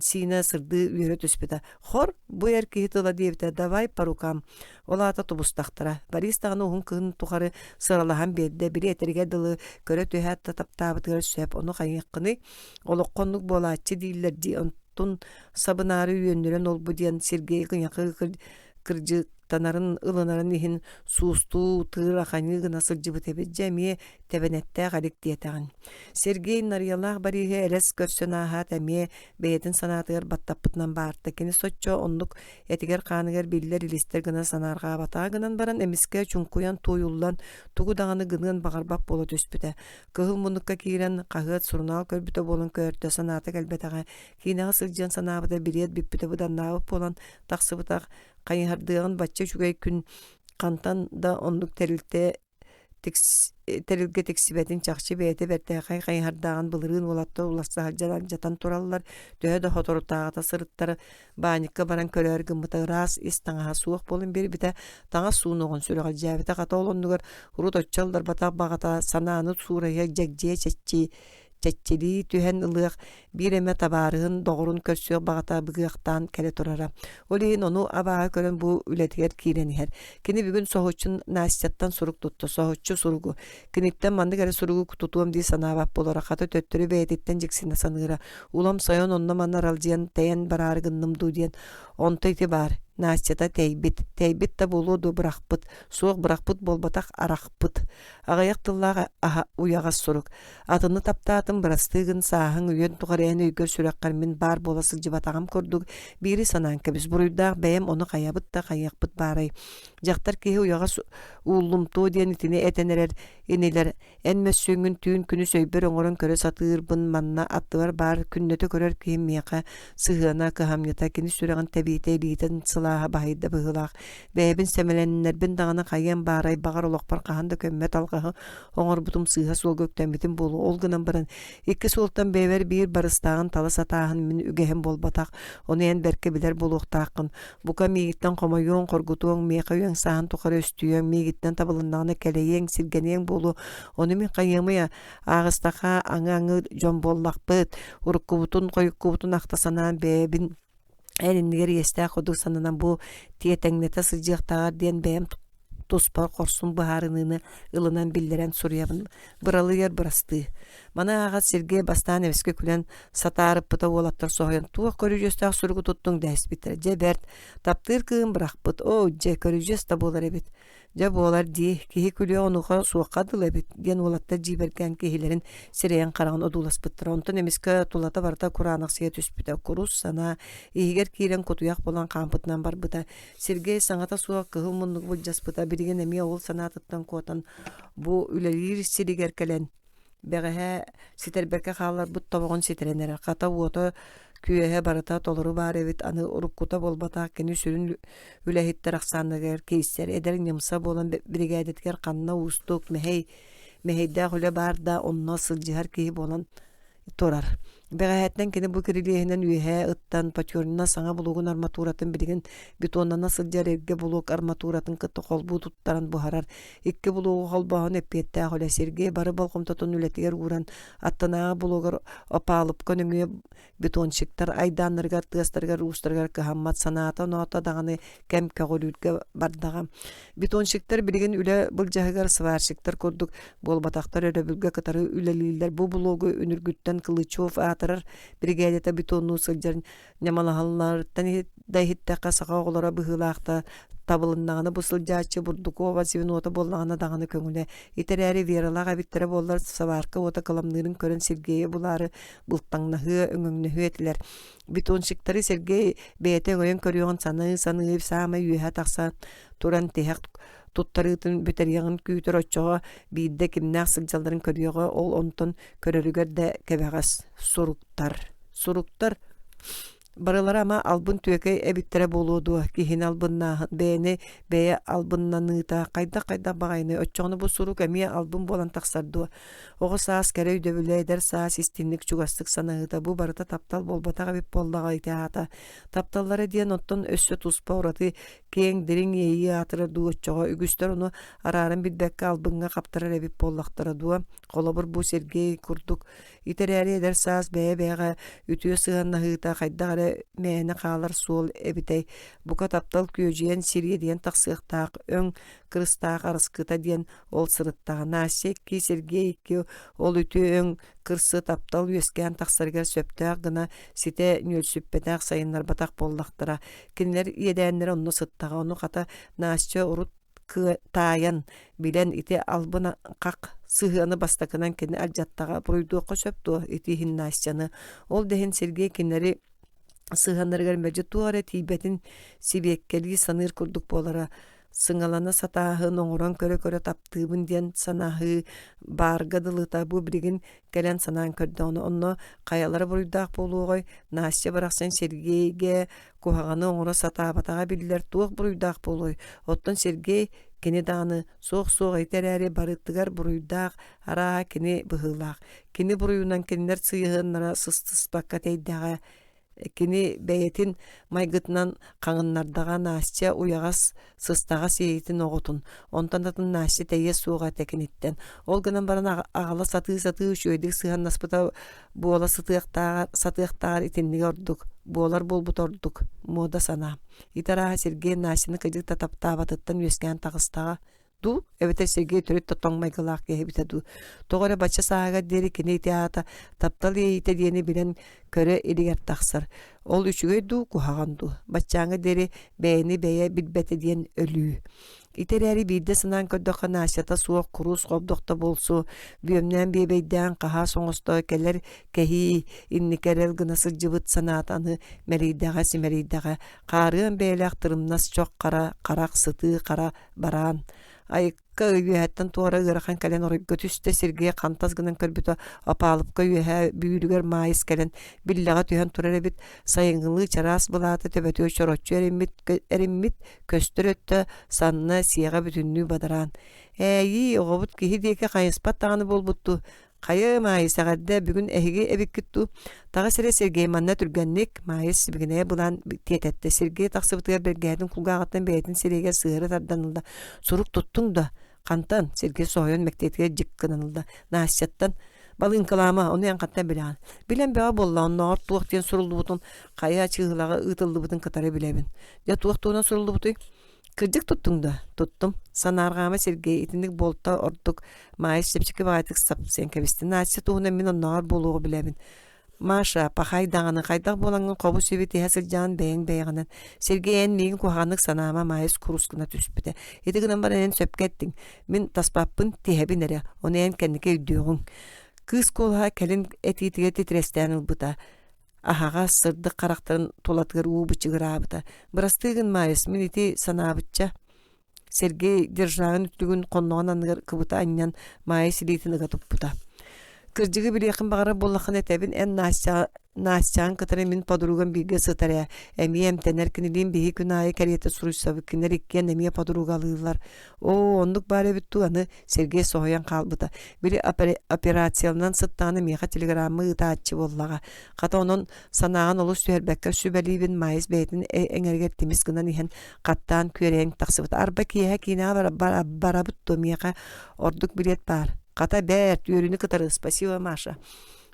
сиинэ сырдыы үөрэ түспүтэ. Хор, бу эр киһи тыла диэбитэ, давай по рукам. Ол аата тубустахтара. Борис даҕаны уһун кыһын тухары сыралаһан биэрдэ, били этэригэр дылы көрө түһээт да таптаабытыгар сөп, ону хайыаххыный? Олоххо оннук буолааччы дииллэр дии, онтун сабынаары үөннүрэн олбу диэн Сергей кыйахы кырдьыктанарын ылынарын иһин суустуу тыыр-аханыы гына сылдьыбыт эбит дьэ эмиэ тэбэнэттээх элик диэтэҕиҥ. Сергей Нарыйалаах Бориһы элэс көрсөн ааһаат эмиэ бэйэтин санаатыгар баттаппытынан баарта. Кини соччо оннук этигэр-хааныгар биллэр илистэр гына санаарҕаабатаҕа гынан баран эмискэ чуҥкуйан туойуллан тугу даҕаны гыныан баҕарбат буола түспүтэ. Кыһыл муннукка киирэн хаһыат, сурунаал көрбүтэ буолан көөртө, санаата кэлбэтэҕэ. Киинэҕэ сылдьыан санаабыта билиэт бүппүтэ быданнаабыт буолан тахсыбытах хайыһардыаҕын бачча үчүгэй күн хантан да оннук тэрилтэ тэрилгэ тиксибэтин чахчы бэйэтэ бэртээхэй хайыһардааҕын былырыын уолаттар уларса сылдьан алдьатан тураллар төһө да соторутааҕыта сырыттар баанньыкка баран көрөөр гыммыта ыраас ис таҥаһа суох буолан биэрбитэ таҥас суунуоҕун сүрэҕэлдьээбитэ хата ол оннугар урут оччо ылларбатах баҕата санааны суурайа дьэгдьийэ чэччии чэччилии түһэн ылыах, биир эмэ табаарыһын, доҕорун көрсүөх баҕата быгыахтаан кэлэ турара. Ол иһин ону абааһы көрөн бу үлэтигэр киирэн иһэр. Кини бүгүн соһуччу Настяттан сурук тутта, соһуччу суругу. Киниттэн маннык эрэ суругу тутуом дии санаабат буолара, хата төттөрү бэйэтиттэн дьиксинэ саныыра. Улам сойон онно-манна аралдьыйан тэйэн бараары гынным дуу диэн. Онто ити баар. Настята тэйбит. Тэйбит да буолуо дуо бырахпыт. Суох бырахпыт буолбатах, арахпыт. Аҕыйах тыллаах аһа уйаҕас сурук. Атыны таптаатым, бырастыы гын, сааһыҥ үйэн тухары эн өйгөр-сүрэххэр мин баар буола сылдьыбатаҕым курдук биири санаан кэбис. Буруйдаах бэйэм ону хайабыт да хайыахпыт баарай. Дьахтар киһи уйаҕас ууллумтуо диэн итини этэн эрэр инилэр эн мөссүөҥҥүн түүн күнүс өйбөр оҥорон көрө сатыырбын манна аттыбар баар күннэтэ көрөр киһим миэхэ сыһыана кыһамньыта кини сүрэҕин тэбиитэ илиитин сылааһа. сылааһа баһыйда быһыылаах. Бэйэбин сэмэлэннэрбин даҕаны хайыам баарай, баҕар олохпор хаһан да көммөт алҕаһы оҥорбутум сыыһа суолга үктэммитим буолуо. Ол гынан баран икки суолтан бэйэбэр биир барыстааҕын тала сатааһын мин үгэһим буолбатах. Ону эн бэркэ билэр буолуохтааххын. Бука миигиттэн хомойуоҥ, хоргутуоҥ, миэхэ үйэҥ сааһын тухары өстүйүөҥ, миигиттэн табылыннаҕына кэлэйиэҥ, сиргэниэҥ буолуо. Ону мин хайыамый ааҕыстахха аҥы-аҥы дьон буоллахпыт. Уруккубутун, хойуккубутун ахта санаан бэйэбин эн иннигэр иэстээх курдук сананан бу тиэтэҥнэтэ сылдьыахтааҕар диэн бэйэм туспа хорсун быһаарыныыны ылынан биллэрэн суруйабын. Быралыйар бырастыы. Маны ааҕат Сергей бастаан эмискэ күлэн сатаарыппыта уолаттар соһуйан туох көрүдьүөстээх суругу туттуҥ дэһиспиттэрэ. Дьэ бэрт, таптыыр кыыһым бырахпыт, оо дьэ көрүдьүөс да буолар эбит. Дьэ буолар дии, киһи күлүөх онуоха суохха дылы эбит диэн уолаттар дьиибэргээн киһилэрин сирэйин-хараҕын одууласпыттара. Онтон эмискэ тулата барыта кураанахсыйа түспүтэ. Курус санаа иһигэр киирэн кутуйах буолан хаампытынан барбыта. Сергей саҥата суох кыһыл муннугу былдьаспыта. Билигин эмиэ ол санаатыттан куотан бу үлэлиир сиригэр кэлэн Бэҕэһээ ситэрбэккэ хаалларбыт тобоҕун ситэрэн эрэр. Хата уота күөһэ барыта толору баар эбит. Аны уруккута буолбатах кини сүрүн үлэһиттэр ахсааннарыгар киирсэр. Эдэр ньымса буолан биригээдэтигэр ханна уустук, мэһэй, мэһэйдээх үлэ баар да онно сылдьыһар киһи буолан турар. Бэҕэһээттэн кини бу кирилиэһинэн үөһээ ыттан Патюрина саҥа булуугун арматуратын билигин бетоннана сылдьар эргэ булуук арматуратын кытта холбуу туттаран буһарар. Икки булуугу холбооһун эппиэттээх үлэ. Сергей бары болҕомтотун үлэтигэр ууран аттынааҕы булуугар опалубка нөҥүө бетонщиктар айдааннарыгар, тыастарыгар, уустарыгар кыһаммат санаата-оноото даҕаны кэм көҕүлүүргэ бардаҕа. Бетонщиктар билигин үлэ былдьаһыгар сварщиктар курдук буолбатахтар өрөбүлгэ кытары үлэлииллэр. Бу блогу үнүргүттэн Кылычев аатырар биригээдэтэ бетоннуу сылдьар ньамалаһалларыттан да иһиттэххэ саха оҕолоро быһыылаахта табылыннаҕына бу сылдьааччы Бурдукова звенота буоллаҕына даҕаны көҥүлэ. Ити эрээри Вералаах эбиттэрэ буоллар сварка уота кыламныырын көрөн Сергейи булаары былтаҥнаһыа, өҥөҥнөһүө этилэр. Бетонщиктары Сергей бэйэтэ өҥөйөн көрүөҕүн саныы-саныы саамай үөһэ тахсан туран тиһэх туттарыытын бүтэриэҕин күүтэр оччоҕо биирдэ кимнээх сылдьалларын көрүөҕэ ол онтон көрөрүгэр да кэбэҕэс суруктар суруктар барылара ама албын түөкэй эбиттэрэ буолуо дуо киһини албыннааһын бэйэни бэйэ албыннаныыта хайдах-хайдах баҕайыный оччоҕуна бу сурук эмиэ албын буолан тахсар дуо Оҕо саас кэрэ өйдөбүлэ, эдэр саас истиҥник чугастык санаһыыта бу барыта таптал буолбатах эбит буоллаҕа ити аата. Тапталлара диэн оттон өссө туспа ураты киэҥ, дириҥ иэйии аатырар дуу оччоҕо үгүстэр ону арааран билбэккэ албыҥҥа хаптарар эбит буоллахтара дуо? Холобур, бу Сергей курдук ити эрээри эдэр саас бэйэ-бэйэҕэ үтүө сыһыаннаһыыта хайдах эрэ мээнэ хаалар суол эбитэй. Бука таптал күөдьүйэн сириэдийэн тахсыахтаах өҥ кырыстаах арыскыта диэн Ол сырыттаҕына Настя икки, Сергей икки ол үтүө өҥ кырсы таптал үөскээн тахсарыгар сөптөөх гына ситэ нүөлсүппэтэх, сайыннарбатах буоллахтара. Кинилэр иэдээннэрэ онно сыттаҕа, ону хата Настя урут таайан, билэн ити албын хах сыһыаны бастакынан кини алдьаттаҕа буруйдуохха сөп дуо ити иһин Настяны. Ол да иһин Сергей кинилэри сыһыаннарыгар мэлдьи туох эрэ тиийбэтин сибиэккэлии саныыр курдук буолара сыҥалана сатааһын, оҥорон көрө-көрө таптыыбын диэн санаһыы баарга дылыта бу билигин кэлэн санаан көрдөҕүнэ онно хайалара буруйдаах буолуоҕай Настя барахсан Сергейгэ куһаҕаны оҥоро сатаабатаҕа биллэр туох буруйдаах буолуой оттон Сергей кини даҕаны суох-суох ити эрээри барытыгар буруйдаах арааһа кини быһыылаах кини буруйунан кинилэр сыһыаннара сыстыспакка тэйдэҕэ Кини бэйэтин майгытынан хаҥыннардаҕа Настя уйаҕас, сыстаҕас иэйитин оҕотун, онтон атын Настя тэйиэ суоҕа этэ киниттэн. Ол гынан баран аҕала сатыы-сатыы үчүгэйдик сыһыаннаспыта буола сытыахтааҕар, сатыахтааҕар итиннигэ ордук, буолар буолбута ордук, муода санаа. Ити арааһа Сергей Настяны кыдьык да таптаабатыттан үөскээн таҕыстаҕа дуу эбэтэр Сергей төрүт да тоҥ майгылаах киһи эбитэ дуу тоҕо эрэ бачча сааһыгар диэри кини ити аата таптал иэйиитэ диэни билэн көрө илигэр тахсар ол үчүгэй дуу куһаҕан дуу баччааҥҥа диэри бэйэни бэйэ билбэтэ диэн өлүү ити эрээри биирдэ санаан көрдөххө Настята суох куруус хобдохто буолсу бүөмнээн биэбэйдээн хаһаас оҥосто кэлэр кэһии инники эрэл гына сылдьыбыт санаата аны мэлийдэҕэ симэлийдэҕэ хаарыан бэйэлээх тырымнас чох хара харах сытыы хара бараан. Айыкка үөһэттэн туора ыарахан кэлэн оройго түстэ, Сергей хантас гынан көрбүтэ, опалубка үөһээ бүүрүгэр Маайыс кэлэн биллэҕэ түһэн турар эбит, сайыҥҥылыы чараас былаата төбөтүгэр чороччу эриммит, эриммит, көстөр өттө санна сиэҕэ бүтүннүү бадараан. Ээйии, оҕобут киһи диэки хайыспат даҕаны буолбуттуу, Хайа, Маайыс, эҕэрдэ, бүгүн эһиги эбиккит дуу? Таҕыс эрэ Сергей манна түргэнник, Маайыс сибигинэйэ былаан тиэтэттэ. Сергей тахсыбытыгар бэргэһэтин кулгааҕыттан бэйэтин сирэйигэр сыһыары тардан ылла. Сурук туттуҥ да? Хантан? Сергей соһуйан мэктиэтигэр дьик гынан ылла. Настяттан. Балыыҥкалаама, ону эн хантан билэҕин? Билэн бөҕө буолла, оннооҕор туох диэн суруллубутун, хайа чыыһылаҕа ыытыллыбытын кытары билэбин. Дьэ, туох туһунан суруллубутуй? Кырдьык туттуҥ дуо? Туттум. Санаарҕаама Сергей, итинник буолта ордук Маайыс чэпчэки баҕайытык сапсыйан кэбистэ. Настя туһунан мин оннооҕор буолуоҕу билэбин. Маша, пахай даҕаны, хайдах буолаҥҥын хобу-сиби тиһэ сылдьаҕын бэйэҥ бэйэҕинэн. Сергей, эн миигин куһаҕаннык санаама, Маайыс курус гына түспүтэ. Ити гынан баран эн сөпкө эттиҥ. Мин таспаппын, тиһэбин эрэ. Ону эн кэнники өйдүөҕүҥ. Кыыс куолаһа кэлин этиитигэр титирэстээн ылбыта. Аһаҕас, сырдык харахтарын тулатыгар уу бычыгыраабыта. «Бырастыы гын, Маайыс, мин ити санаабычча» Сергей Державин үтүлүгүн хонноҕун анныгар кыбыта анньан Маайыс илиитин ыга туппута. «Кырдьыгы билиэххин баҕарар буоллаххына этэбин, эн Настя Настяҕын кытары мин подругам бииргэ сытар ээ, эмиэ эмтэнэр, кинилиин биһи күн аайы кэриэтэ суруйсабыт, кинилэр иккиэн эмиэ подругалыыллар. Оо, оннук баар эбит дуу, аны Сергей соһуйан хаалбыта. Били операцияланан сыттаҕына миэхэ телеграмма ыытааччы буоллаҕа. Хата онон санааҕын олус түһэрбэккэ сүбэлиибин Маайыс бэйэтин эҥэригэр тимис гынан иһэн хаттаан күөрэйэн тахсыбыта. Арба киэһэ киинэҕэ барабыт дуо миэхэ ордук билиэт баар. Хата бэрт, үөрүүнү кытары спасибо Маша.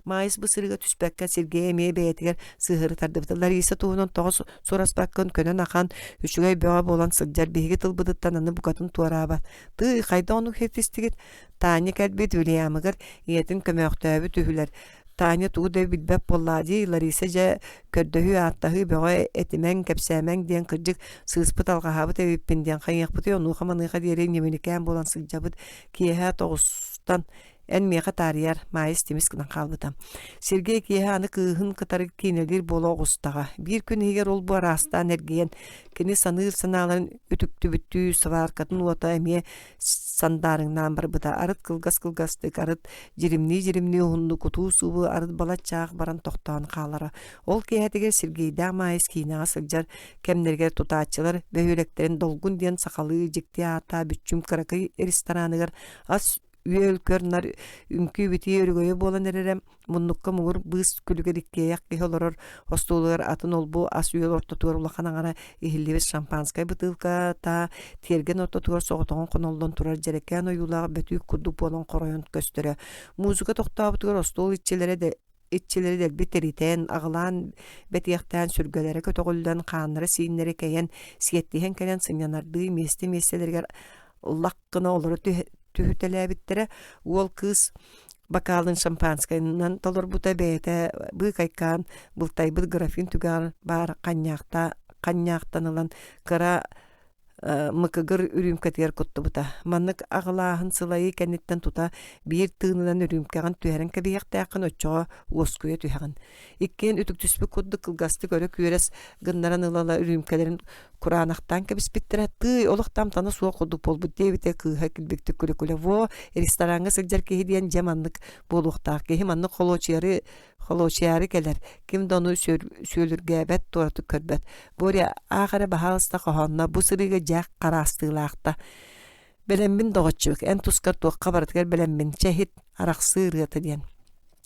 Маайыс бу сырыыга түспэккэ Сергей эмиэ бэйэтигэр сыһыары тардыбыта. Лариса туһунан тоҕо сураспаккын көнөн ахан үчүгэй бөҕө буолан сылдьар биһиги тылбытыттан аны букатын туораабат. Тыый, хайдах оннук ситистигит? Таня кэлбит Вильямыгар ийэтин көмөөхтөөбүт үһүлэр. Таня тугу да билбэт буоллаа дии, Лариса дьэ көрдөһүү-ааттаһыы бөҕө этимэҥ, кэпсээмэҥ диэн кырдьык сыыспыт-алҕаһаабыт эбиппин диэн хайыахпытый онуоха-маныаха диэри ньимиликээн буолан сылдьабыт. Киэһэ тоҕустан Эн миэхэ таарыйар, Маайыс тимис гынан хаалбыта. Сергей киэһэ аны кыыһын кытары киинэлиир буола оҕустаҕа. Биир күн иһигэр ол-бу араастаан эргийэн, кини саныыр санааларын үтүктүбүттүү сваркатын уота эмиэ сандаарыҥнаан барбыта. Арыт кылгас-кылгастык, арыт дьиримнии-дьиримнии уһуннук утуу-субу, арыт балаччаах баран тохтоон хаалара. Ол киэһэтигэр Сергейдээх Маайыс киинэҕэ сылдьар кэмнэригэр тутааччылар бөһүөлэктэрин Долгун диэн сахалыы дьикти ааттаах бүччүм кыракый рестораныгар ас үөл көр-нар үҥкүү-битии өрөгөйө буолан эрэрэ муннукка муҥур быыс күлүгэр иккиэйэх киһи олорор остуолугар атын олбу ас-үөл ортотугар улахан аҥара иһиллибит шампанскай бытыылката тиэргэн ортотугар соҕотоҕун хоноллон турар дьэрэкээн ойуулаах бөтүүк курдук буолан хоройон көстөрө музыка тохтообутугар остуол иччилэрэ иччилэри дэлби тиритэн, аҕылаан бэтиэхтээн сүргэлэрэ көтөҕүллэн, хааннара-сииннэрэ кэйэн, сиэттиһэн кэлэн сынньанардыы миэстэ-миэстэлэригэр лах гына олоро түһүтэлээбиттэрэ. Уол кыыс бакаалын шампанскайынан толорбута бэйэтэ быыкайкаан былтайбыт графин түгэҕэр баар ханньаахта ханньаахтан ылан кыра мыкыгыр үрүүмкэтигэр куттубута. Маннык аҕылааһын сылайыы кэнниттэн тута биир тыынынан үрүүмкэҕин түһэрэн кэбиһиэхтээххин оччоҕо уоскуйа түһэҕин. Иккиэн үтүктүспүт курдук кылгастык өрө күөрэс гыннаран ыла-ыла үрүүмкэлэрин кураанахтаан кэбиспиттэрэ. Тыый, олох да амтана суох курдук буолбут диэбитэ кыыһа килбиктик күлэ-күлэ. Во, рестораҥҥа сылдьар киһи диэн дьэ маннык буолуохтаах. Киһи маннык холуочуйары холуочуйаары кэлэр, ким да ону сүөлүргээбэт, туоратык көрбөт. Боря, аах эрэ баһаалыста хоһоонно, бу сырыыга дьээх хараастыылаахта. Бэлэммин доҕоччук, эн тускар туохха барытыгар бэлэммин, чэ иһит, арахсыы ырыата диэн.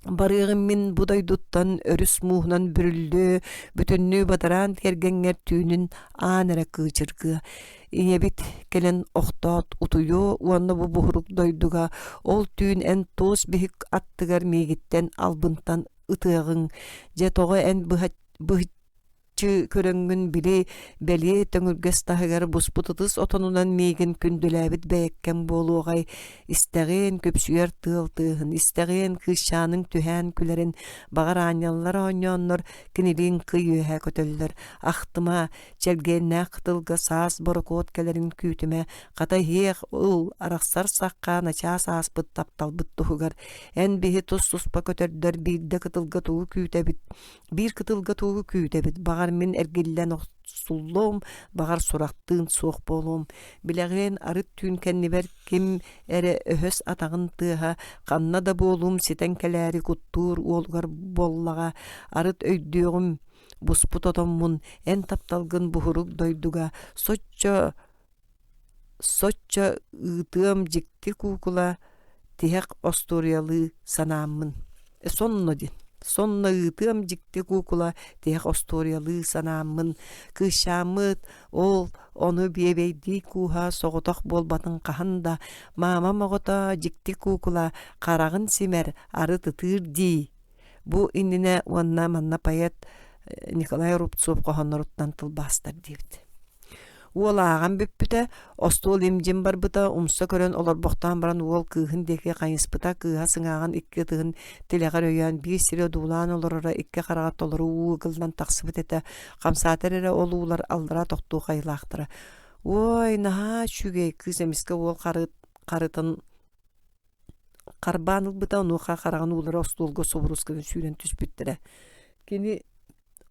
Барыаҕым мин бу дойдуттан өрүс мууһунан бүрүллүө, бүтүннүү бадараан тиэргэҥҥэр түүнүн аан эрэ кыычыргыа. Ийэбит кэлэн охтоот утуйуо уонна бу буһурук дойдуга ол түүн эн туос биһик аттыгар миигиттэн албынтан ытыаҕыҥ. Дьэ тоҕо эн быһыччы көрөҥҥүн били бэлиэ төҥүргэс таһыгар буспут ытыс отонунан миигин күндүлээбит бэйэккэм буолуоҕай истэҕиэн күпсүйэр тыал тыаһын истэҕиэн кыысчааныҥ түһээн күлэрин баҕар аанньаллар оонньооннор кинилиин кый үөһэ көтөллөр ахтыма Чэлгиэннээх кытылга саас борокуот кэлэрин күүтүмэ, хата иһиэх ыл, арахсар сахха начаас ааспыт тапталбыт туһугар. Эн биһи тус-туспа көтөрдөр биирдэ кытылга тугу күүтэбит, биир кытылга тугу күүтэбит, баҕар. мин эргиллэн охсуллуом, баҕар сурахтыын суох буолуом. Билэҕиэн арыт түүн кэннибэр ким эрэ өһөс атаҕын тыаһа ханна да буолуум ситэн кэлээри куттуур уолугар буоллаҕа арыт өйдүөҕүм буспут отоммун эн тапталгын буһурук дойдуга соччо соччо ыытыам дьикти куукула тиһэх остуоруйалыы санааммын сонно диэн сонно ыытыам дьикти куукула тиһэх остуоруйалыы санааммын кыысчааммыт ол ону биэбэйдии кууһа соҕотох буолбатын хаһан да маамам оҕото дьикти куукула хараҕын симэр арыт ытыыр дии бу иннинэ уонна манна поэт Николай Рубцов хоһоонноруттан тылбаастар диэбит. Уол ааҕан бүппүтэ, остуол им-дьим барбыта, умса көрөн олорбохтоон баран уол кыыһын диэки хайыспыта, кыыһа сыҥааҕын икки ытыһын тилэҕэр өйөөн биир сири одуулаан олороро икки хараҕа толору уу ыгыллан тахсыбыт этэ, хамсаатар эрэ ол уулар аллара тохтуу хайылаахтара. Уой, наһаа үчүгэй, кыыс эмискэ уол харытын харбаан ылбыта, онуоха хараҕын уулара остуолга субурус гына сүүрэн түспүттэрэ. Кини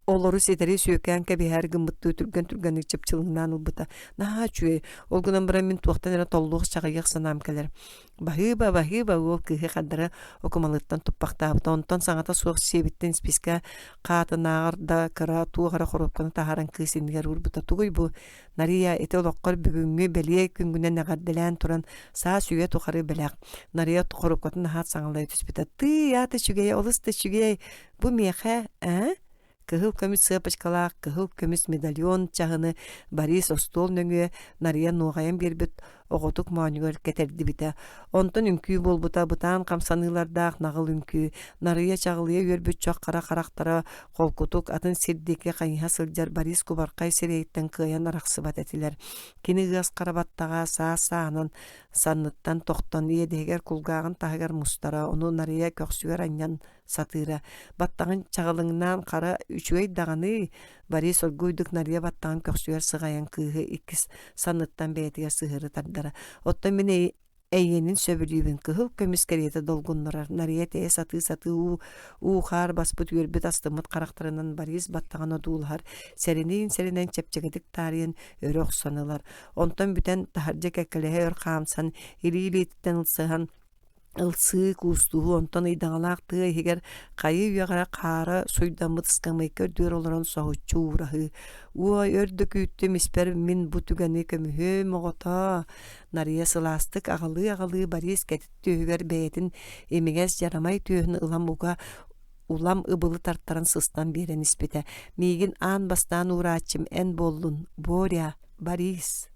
олору ситэри сүөкээн кэбиһээр гыммыттыы түргэн-түргэнник чыпчылыҥнаан ылбыта. Наһаа үчүгэй, ол гынан баран мин туохтан эрэ толлуох чаҕыйыах санаам кэлэр. Баһыыба, баһыыба уол кыыһы хардара окумалыттан туппахтаабыта. Онтон саҥата суох сиэбиттэн испискэ хаатынааҕар да кыра туох эрэ хоруопканы таһааран кыыс иннигэр уурбута. Тугуй бу Нарыйа ити олоххор бүгүҥҥү бэлиэ күҥҥүнэн эҕэрдэлээн туран саас үйэ тухары бэлэх. Нарыйа хоруопкатын аһаат саҥалыы түспүтэ. Тыый, аата үчүгэйэ, олус да үчүгэй. Бу миэхэ, ээ? Кыһыл көмүс сыапачкалаах кыһыл көмүс медальон чаһыны Борис остуол нөҥүө Нарыйа нуоҕайан биэрбит оҕотук моонньугар кэтэрдибитэ. Онтон үҥкүү буолбута бытаан хамсаныылардаах наҕыл үҥкүү, Нарыйа чаҕылыйа үөрбүт чох хара харахтара холкутук атын сир диэки хайыһа сылдьар Борис кубархай сирэйиттэн кыайан арахсыбат этилэр. Кини ыас хара баттаҕа саас-сааһынан санныттан тохтон иэдэһигэр кулгааҕын таһыгар мустара, ону Нарыйа көхсүгэр анньан сатыыра. Баттаҕын чаҕылыҥнаан хара үчүгэй даҕаны Борис оргууйдук Нарыйа баттаҕын көхсүгэр сыҕайан кыыһы иккис санныттан бэйэтигэр сыһыары тардара. Оттон мин эйиэнин сөбүлүүбүн кыһыл көмүс кэриэтэ долгуннарар Нарыйа тэйэ сатыы-сатыы уу уу-хаар баспыт үөрбүт астыммыт харахтарынан Борис баттаҕын одуулаһар сэриниин-сэринэн чэпчэкитик таарыйан өрө охсон ылар. Онтон бүтэн таһырдьа кэккэлэһэ өр хаамсан илии-илиититтэн ылсыһан Ылсыы, куустуһуу, онтон ыйдаҥалаах тыа иһигэр хайыы үйэҕэ хаара суйдаммыт ыскамыайка үрдүгэр олорон соһуччу уураһыы. Уой, өр да күүттүм испэр мин бу түгэни көмүһүөм оҕотоо! Нарыйа сылаастык аҕалыы-аҕалыы Борис кэтит түөһүгэр бэйэтин имигэс дьарамай түөһүн ылан уга улам ыбылы тартаран сыстан биэрэн испитэ. Миигин аан бастаан уурааччым эн буоллун, Боря, Борис.